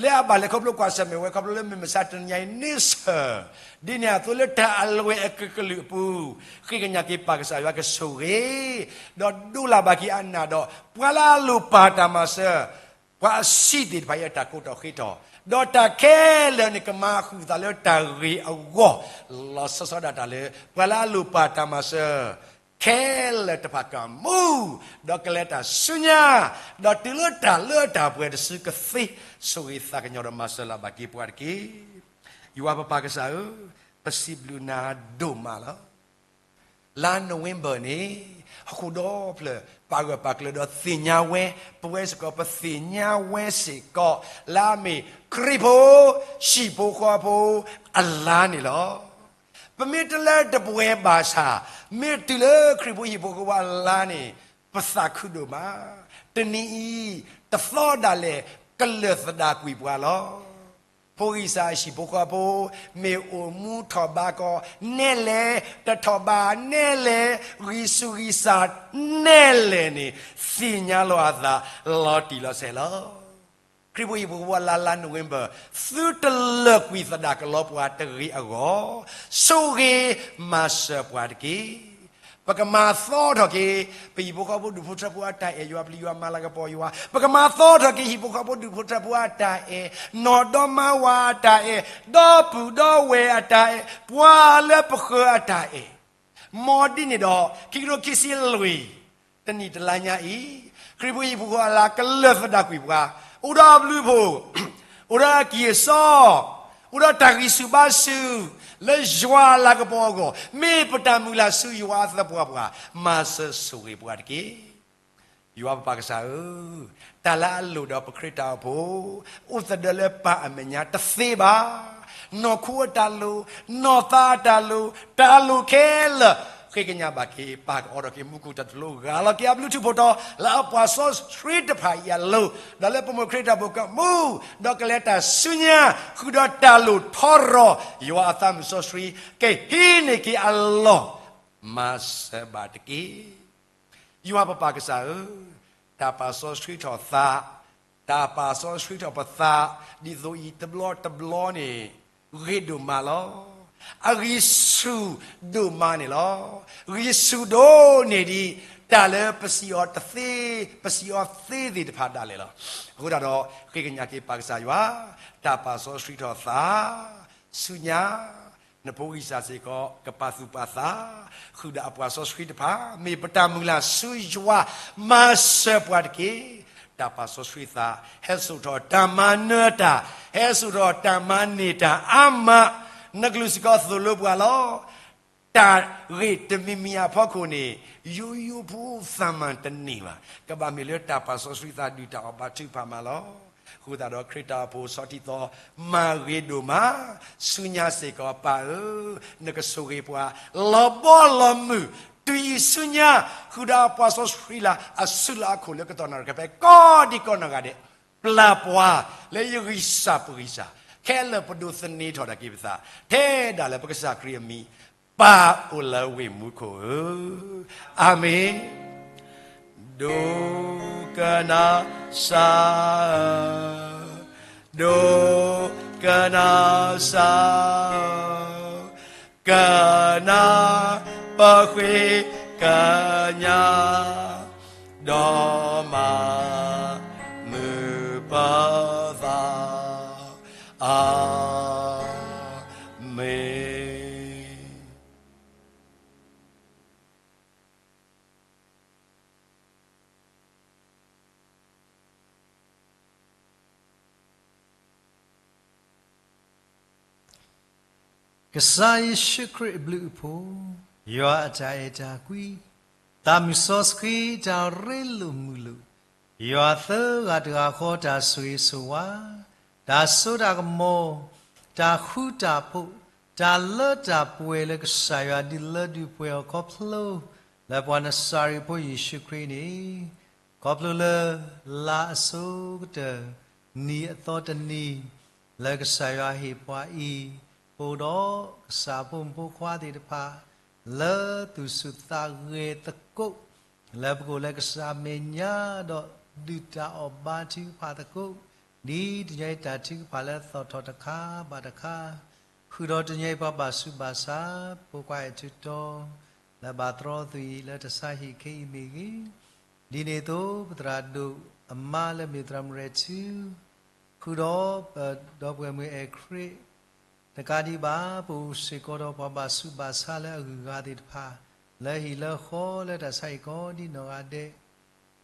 လၢအဘၣ်လဲၤခီဖျိကွၢ်ဆၢၣ်မဲာ်ဝဲခီဖျိလၢမုၢ်မဆါတနံၤအံၤန့ဆၢၣ်, ဒ်န့ၣ်အသိးလၢတၢ်အလွဲၢ်အကကလုာ်အပူၤ, ဃ့ကညးက့ၤပၢ်ကစၢ်ယွၤကဆိၣ်ဂ့ၤ, ဒီးဒိလၢ်ဘၣ်က့ၤအနၢ်ဒီး ပှၤလၢအလိၣ်ပၢ်တၢ်မၤစၢၤ, ပှၤအဆံးသ့ၣ်တဖၣ်အံၤအတၢ်ကိးထီၣ်ဃ့ထီၣ်, ဒီးတၢ်ခဲလၢာ်န့ၣ်ကမၤဃုာ်သးလၢတၢ်ဂ့ၤအဂီၢ်, လီၤဆီဆီဒၣ်တၢ်လၢ ပှၤလၢအလိၣ်ပၢ်တၢ်မၤစၢၤ ခဲလၢာ်တဖၣ်ကမူ, ဒီးကလဲၤတၢ်ဆူညါ, ဒီးတုၤလၢတၢ်လၢတၢ်ပှဲၤတစုကသ့, ဆိၣ်ဂ့ၤသးကညီၤဒီးမၤစၢၤလၢ်ဘၣ်က့ၤပှၤတက့ၢ်. ယွၤပပၢ်ကစၢ်ဧၢ, ပစံးဘျုးနၤဒိၣ်မးလီၤ. လါနိၣ်ဝ့ဘၢၣ်န့ၣ်, ဟီၣ်ခိၣ်ဒီဖျၢၣ် ပာ်ဂၢၢ်ပာ်ကျၢၤဒီးသ့ၣ်ညါဝဲ, ပဝဲစ့ၢ်ကီးပသ့ၣ်ညါဝဲစ့ၢ်ကီး, လၢအမ့ၢ်ခရံာ်ဖိ, ဟံၣ်ဖိဃီဖိ, အလါန့ၣ်လီၤ. ပမ့ၢ်တလၢတပှဲၤဘၣ်ဆၣ်, မ့ၢ်တုၤလၢခရံာ်ဖိဟံၣ်ဖိဃီဖိအလါန့ၣ်, ပသးခုဒိၣ်မး, တနံၤအံၤ, တသီဒၣ်လဲာ်, ကလၢၢ်သဒၣ်ကွံာ်ပှၤလီၤ. ဖိဂံၢ်စၢ်ဟံၣ်ဖိဃီဖိ, မ့ၢ်အိၣ်မူထီၣ်ဘါကီနဲလဲၣ်, တထီၣ်ဘါနဲလဲၣ်, ဂံၢ်ဆူၣ်ဂံၢ်စၢ်နဲလဲၣ်န့ၣ်, သ့ၣ်ညါလီၤအသး, လီၤတံၢ်လီၤဆဲးလီၤ. ခရံာ်ဖိဟံၣ်ဖိဃီဖိအလါ လါနိၣ်ဝ့ဘၢၣ်, သုတလၢာ်ကွံာ်သဒၣ်ကလီပှၤတဂ့ၤအဂီၢ်, ဆိၣ်ဂ့ၤမၤစၢၤပှၤတက့ၢ်. ပကမၤသီထီၣ်က့ၤ ပဟံၣ်ဖိဃီဖိဒူၣ်ဖိထၢဖိအတၢ်အဲၣ်ယွၤ ပျံၤယွၤမၤလၤကပီၤယွၤ, ပကမၤသီထီၣ်က့ၤဟံၣ်ဖိဃီဖိဒူၣ်ဖိထၢဖိအတၢ်အဲၣ်, နီၢ်ဒီမါဝၤအတၢ်အဲၣ်, ဒီပုၢ်ဒီဝဲၢ်အတၢ်အဲၣ်, ပှၤလၢပဃၢၤအတၢ်အဲၣ်, မ်ဒ်န့ၣ်ဒီး ခံကထိခံဆံလွံၢ် တနံၣ်တလါညါအံၤ, ခရံာ်ဖိဟံၣ်ဖိဃီဖိအလၤကလၢာ်သဒၣ်ကွံာ်ပှၤ, အိၣ်ဒီးအဘျုးအဖှိၣ်, အိၣ်ဒီးအကံၢ်အစီ, အိၣ်ဒီးတၢ်ဂံၢ်ဆူၣ်ဘါဆူၣ်, လၢယွၤအလၤကပီၤအဂီၢ်, မ့ၢ်ပတၢ်မုၢ်လၢ်ဆူယွၤအသးပှၢ်ပှၢ်, မၤစၢၤဆိၣ်ဂ့ၤပှၤတက့ၢ်. ယွၤပပၢ်ကစၢ်ဧၢ, တၢ်လၢအလိၣ်ဒီးပခရံာ်တၢ်အိၣ်ဖှိၣ်, အိၣ်သဒၢလၢပၢ်အမဲာ်ညါတသ့ဘၣ်. နီၢ်ခိအတၢ်လိၣ်, နီၢ်သးအတၢ်လိၣ်, တၢ်လိၣ်ခဲလၢာ်, ဃ့ကညးဘၣ်က့ၤ ပၢ်ကအီဒီးက့ၤမူခိၣ်တၢ်တလိၣ် ဂၢ်လီၤက့ၤအဘျုးထူၣ်ဖှိၣ်တီၤ လၢအပှၤစီဆှံတဖၣ်အံၤအလိၤ, ဒီးလၢပမိၢ်ခရံာ်တၢ်အိၣ်ဖှိၣ်ကမူ, ဒီးကလဲၤတၢ်ဆူညါ, ဃုာ်ဒီးတၢ်လိၣ်ထီရီၤ, ယွၤအသးမုၢ်စီဆှံ, ကဟံးန့ၢ်က့ၤအလီၢ်, မၤစၢၤဘၣ်တက့ၢ်. ယွၤပပၢ်ကစၢ်ဧၢ, တၢ်ပာ်စီဆှံထီၣ်သး, တၢ်ပာ်စီဆှံထီၣ်ပသး, ဒ်သိးအံၤတဘျီတဘျီန့ၣ်, ဂ့ၤဒိၣ်မးလီၤ. အဂံၢ်ဆူၣ်ဒိၣ်မးန့ၣ်လီၤ. ဂံၢ်ဆူၣ်ဒိၣ်န့ၢ်ဒံး တၢ်လၢပစံးအီၤတသ့, ပစံးအီၤသ့သ့ၣ်တဖၣ်ဒၣ်လဲာ်လီၤ. အဃိသတးဒီး ဃ့ကညးက့ၤပၢ်ကစၢ်ယွၤ, တၢ်ပာ်စီဆှံထီၣ်သး ဆူညါ, နဖိဂံၢ်စၢ်စ့ၢ်ကီး ကပာ်သူၣ်ပာ်သး, ဃုာ်ဒီးအပှၤစီဆှံတဖၣ်, မ့ၢ်ပတၢ်မုၢ်လၢ်ဆူယွၤ, မၤစၢၤပှၤတက့ၢ်. တၢ်ပာ်စီဆှံသး, ဟဲစိာ်ထီၣ်တၢ်မၤနၢၤတၢ်, ဟဲစိာ်ထီၣ်တၢ်မၤန့ၢ်တၢ်အါမး, နကလုၢ်စ့ၢ်ကီးသိၣ်လိပှၤလီၤ. တၢ်ဂ့ၢ်တမံၤမံၤအဖီခိၣ်န့ၣ်, ယိယိဖိသးမၤတန့ၢ်ဘၣ်. ကဘၣ်မ့ၢ်လၢတၢ်ပာ်စီဆှံသးဒုၣ်တၢ်အီၣ်ဘၣ်ထုကဖၣ်မးလီၤ. အဃိသတးဒီးခရံာ်တၢ်အိၣ်ဖှိၣ်ဆီထံသီ, မၤဂ့ၤဒိၣ်မး, ဆူညါစ့ၢ်ကီးပၢ်ဧၢ, နကဆိၣ်ဂ့ၤပှၤ, လီၤဘီလီၤမုၢ်, တုၤအံၤဆူညါ, ဃုာ်ဒီးအပှၤစီဆှံလၢအစုလၢအခိၣ်လၢကတီၢ်နၣ်ရံၣ်ကဖဲ ကိးဒံကိးနီၢ်ဂၤဒဲး, ပျၢ်ပှၤ, လၢယဂံၢ်စၢ်ပဂံၢ်စၢ်, ခဲလၢာ်ပဒိးသန့ၤထီၣ်ဒၣ်က့ၤပသး, ထဲဒၣ်လၢပကစၢ်ခရံာ်အမံၤ, ပၢ်အိၣ်လၢဝ့ၢ်မူခိၣ်ဧၢ, အၤမ့ၣ်. ဒိကနၣ်စၢ်ဧၢ, ဒိကနၣ်စၢ်ဧၢ, ကနၣ်ပဃ့ကညး, ဒီးမၤမုာ်ပသး, အၤမ့ၣ်. ကစၢ်ယ့ၣ်ၡူးခရံာ်အဘျုးအဖှိၣ်, ယွၤအတၢ်အဲၣ်တၢ်ကွံ, သးမုၢ်စီဆှံတၢ်ရ့လိာ်မုာ်လိာ်, ယွၤသၢဂၤတဂၤဃီတၢ်ဆိၣ်ဂ့ၤဆိၣ်ဝါ, တၢ်စိတၢ်ကမီၤ, တၢ်ဃူတၢ်ဖိး, တၢ်လၢတၢ်ပှဲၤလၢကစၢ်ယွၤဒုးလၢဒုးပှဲၤအီၤခီဖျိ လၢပှၤနစၤရ့းဖိယ့ၣ်ၡူးခရံာ်န့ၣ်, ခီဖျိလၢ လါအဆိကတၢၢ် နံၣ်အသီတနံၤ လၢကစၢ်ယွၤဟ့ၣ်ပှၤအံၤ, ပအိၣ်ဒီးကစၢ်ဖိမုၣ်ဖိခွါသ့ၣ်တဖၣ် လၢသူၣ်ဆူၣ်သးဂဲၤသကိး လၢပကအိၣ်လၢကစၢ်အမဲာ်ညါ ဒီးဒုၣ်တၢ်အီၣ်ဘါထုကဖၣ်သကိး, ဒ်တနံၤအံၤတၢ်ထုကဖၣ်လၢအသီၣ်ထီၣ်တခါဘၣ်တခါ, ဃုာ်ဒီးတနံၤအံၤပှၤဘၣ်ဆူးဘၣ်ဆါ ဖိခွါအဲၣ်ထူတီ လၢဘၣ်သြီသုးအံၤလၢတၢ်ဆါဟံၣ်ခဲအံၤမ့ၢ်ဂ့ၤ, ဒ်န့ၣ်အသိးပသရၣ်ဒိၣ်အမါလၢမ့ၢ်သရၣ်မုၣ်ရဲၣ်ထူ ဃုာ်ဒီးပဒီပုၢ်ဝဲၢ်မုၣ်အဲၣ်ခရံာ် တကးဒံးဘၣ် ပအိၣ်စ့ၢ်ကီးဒီးပှၤဘၣ်ဆူးဘၣ်ဆါလၢအဂုၤအဂၤသ့ၣ်တဖၣ် လၢဟံၣ်လၢဃီလၢတၢ်ဆါဟံၣ်ကိးဒံနီၢ်ဂၤဒဲး,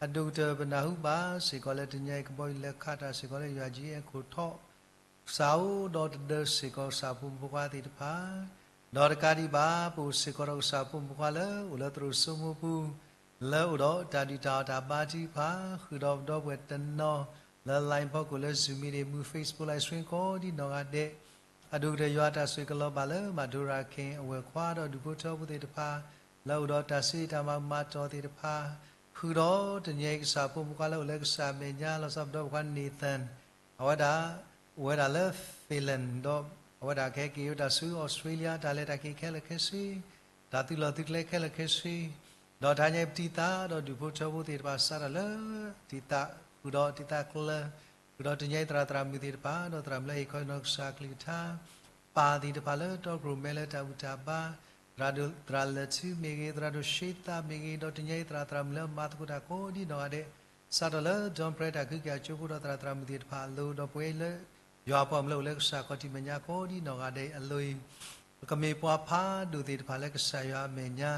အဒိၣ်ကတၢၢ်ပနၢ်ဟူဘၣ်စ့ၢ်ကီးလၢတနံၤအံၤကဘီယူၤလဲၤခးတၢ်စ့ၢ်ကီးလၢယွၤကၠံအဲၣ်ခိၣ်ထီၣ် ကစၢ်အိၣ်ဒီးတဒၢစ့ၢ်ကီးကစၢ်ဖိမုၣ်ဖိခွါသ့ၣ်တဖၣ်, ဒီးတကးဒံးဘၣ် ပအိၣ်စ့ၢ်ကီးဒီးကစၢ်ဖိမုၣ်ဖိခွါလၢအိၣ်လၢသရိာ်စိမိၢ်ပူၤ လၢအိၣ်ဒီးတၢ်ဒုၣ်တၢ်အီၣ်တၢ်ဘါထုကဖၣ် ဃုာ်ဒီးပဒီပုၢ်ဝဲၢ်တနီၤ လၢ line ဖီခိၣ်လၢ Zoom meeting မူ Facebook live stream ကိးဒံနီၢ်ဂၤဒဲး, အဒိၣ်ကတၢၢ်ယွၤအတၢ်ဆိၣ်ဂ့ၤကလီၤဘၣ်လၢ မၤဒိရၤခ့ၣ် အဝဲၢ်ခွါဒီးဒူၣ်ဖိထၢဖိသ့ၣ်တဖၣ် လၢအိၣ်ဒီးတၢ်စံးတၢ်မၤမၤတီၢ်သ့ၣ်တဖၣ်, ဃုာ်ဒီးတနံၤအံၤကစၢ်ဖိမုၣ်ဖိခွါလၢအိၣ်လၢကစၢ်အမဲာ်ညါ လီၤဆီပဒီပုၢ်ဝဲၢ်ခွါ Nathan အဝဲဒၣ် အိၣ်ဝဲဒၣ်လၢ Finland ဒီးအဝဲဒၣ်ကဟဲက့ၤဝဲဒၣ်ဆူ Australia တၢ်လဲၤတၢ်က့ၤခဲလၢာ်ခဲဆ့, တၢ်သုးလီၢ်သုးကျဲခဲလၢာ်ခဲဆ့, ဒီးတဟါညါအံၤပတံၤသကိးဒီးဒူၣ်ဖိထၢဖိသ့ၣ်တဖၣ်စးထီၣ်လၢ တံၤသကိးဃုာ်ဒီးတံၤသကိးကျၢၤ, ဃုာ်ဒီးတနံၤအံၤသရၣ်သရၣ်မုၣ်သ့ၣ်တဖၣ် ဒီးသရၣ်မုၣ်လၢဟ့ၣ်ခီဟ့ၣ်နီၤကစၢ်ကလုၢ်ကထါ ပၢ်သ့ၣ်တဖၣ်လၢတီခိၣ်ရိၣ်မဲလၢတၢ်ဘူၣ်တၢ်ဘါ, ပ သရၣ်ဒိၣ်သရၣ်လၢာ်ထူမ့ၢ်ဂ့ၤ, သရၣ်ဒိၣ်ရှ့သးမ့ၢ်ဂ့ၤ, ဒီးတနံၤအံၤသရၣ်သရၣ်မုၣ်လၢအမၤသကိးတၢ်ကိးဒ်နီၢ်ဂၤဒဲး, စးထီၣ်လၢ Don Prayer တၢ်ကဟုကယာ်အကၠိဖိဒီးသရၣ်သရၣ်မုၣ်သ့ၣ်တဖၣ်အလိၤ, ဒီးပဝဲလၢယွၤအပှၤမုၣ်လၢအိၣ်လၢကစၢ်ခီၣ်ထံးမဲာ်ညါကိးဒ်နီၢ်ဂၤဒဲးအံၤအလိၤအံၤ, ပကမ့ၢ်ပှၤဖးဒိၣ်သ့ၣ်တဖၣ်လၢကစၢ်ယွၤအမဲာ်ညါ,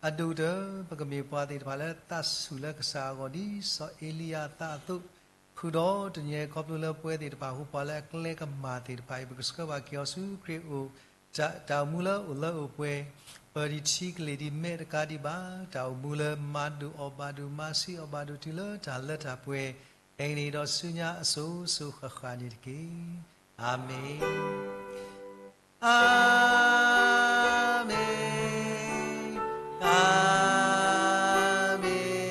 အဒိၣ်ကတၢၢ် ပကမ့ၢ်ပှၤသ့ၣ်တဖၣ်လၢသးဆူၣ်လၢကစၢ်အဂီၢ် ဒ်စီၤအ့လံယၤအသးအသိး, ဃုာ်ဒီးတနံၤအံၤခီဖျိလၢပဝဲသ့ၣ်တဖၣ်ဟူပှၤလၢအကျဲကမၣ်သ့ၣ်တဖၣ်အံၤ ပကဆှၢဘၣ်က့ၤအီၤဆူခရံာ်အအိၣ်, တၢ်အိၣ်မူလၢအိၣ်လၢအိၣ်ပှဲၤ, ပၢၤဒံးထံကလ့ၢ်ဒံးမဲးတကးဒံးဘၣ်, တၢ်အိၣ်မူလၢမၤဒိၣ်အီၣ်ဘၣ်ဒိၣ် မၤဆံးအီၣ်ဘၣ်ဒိၣ်တုၤလၢတၢ်လၢတၢ်ပှဲၤ, ခဲကနံၣ်အံၤဒီးဆူညါအစိၤစိၤဃၣ်ဃၣ်န့ၣ်တက့ၢ်. အၤမ့ၣ်. အၤ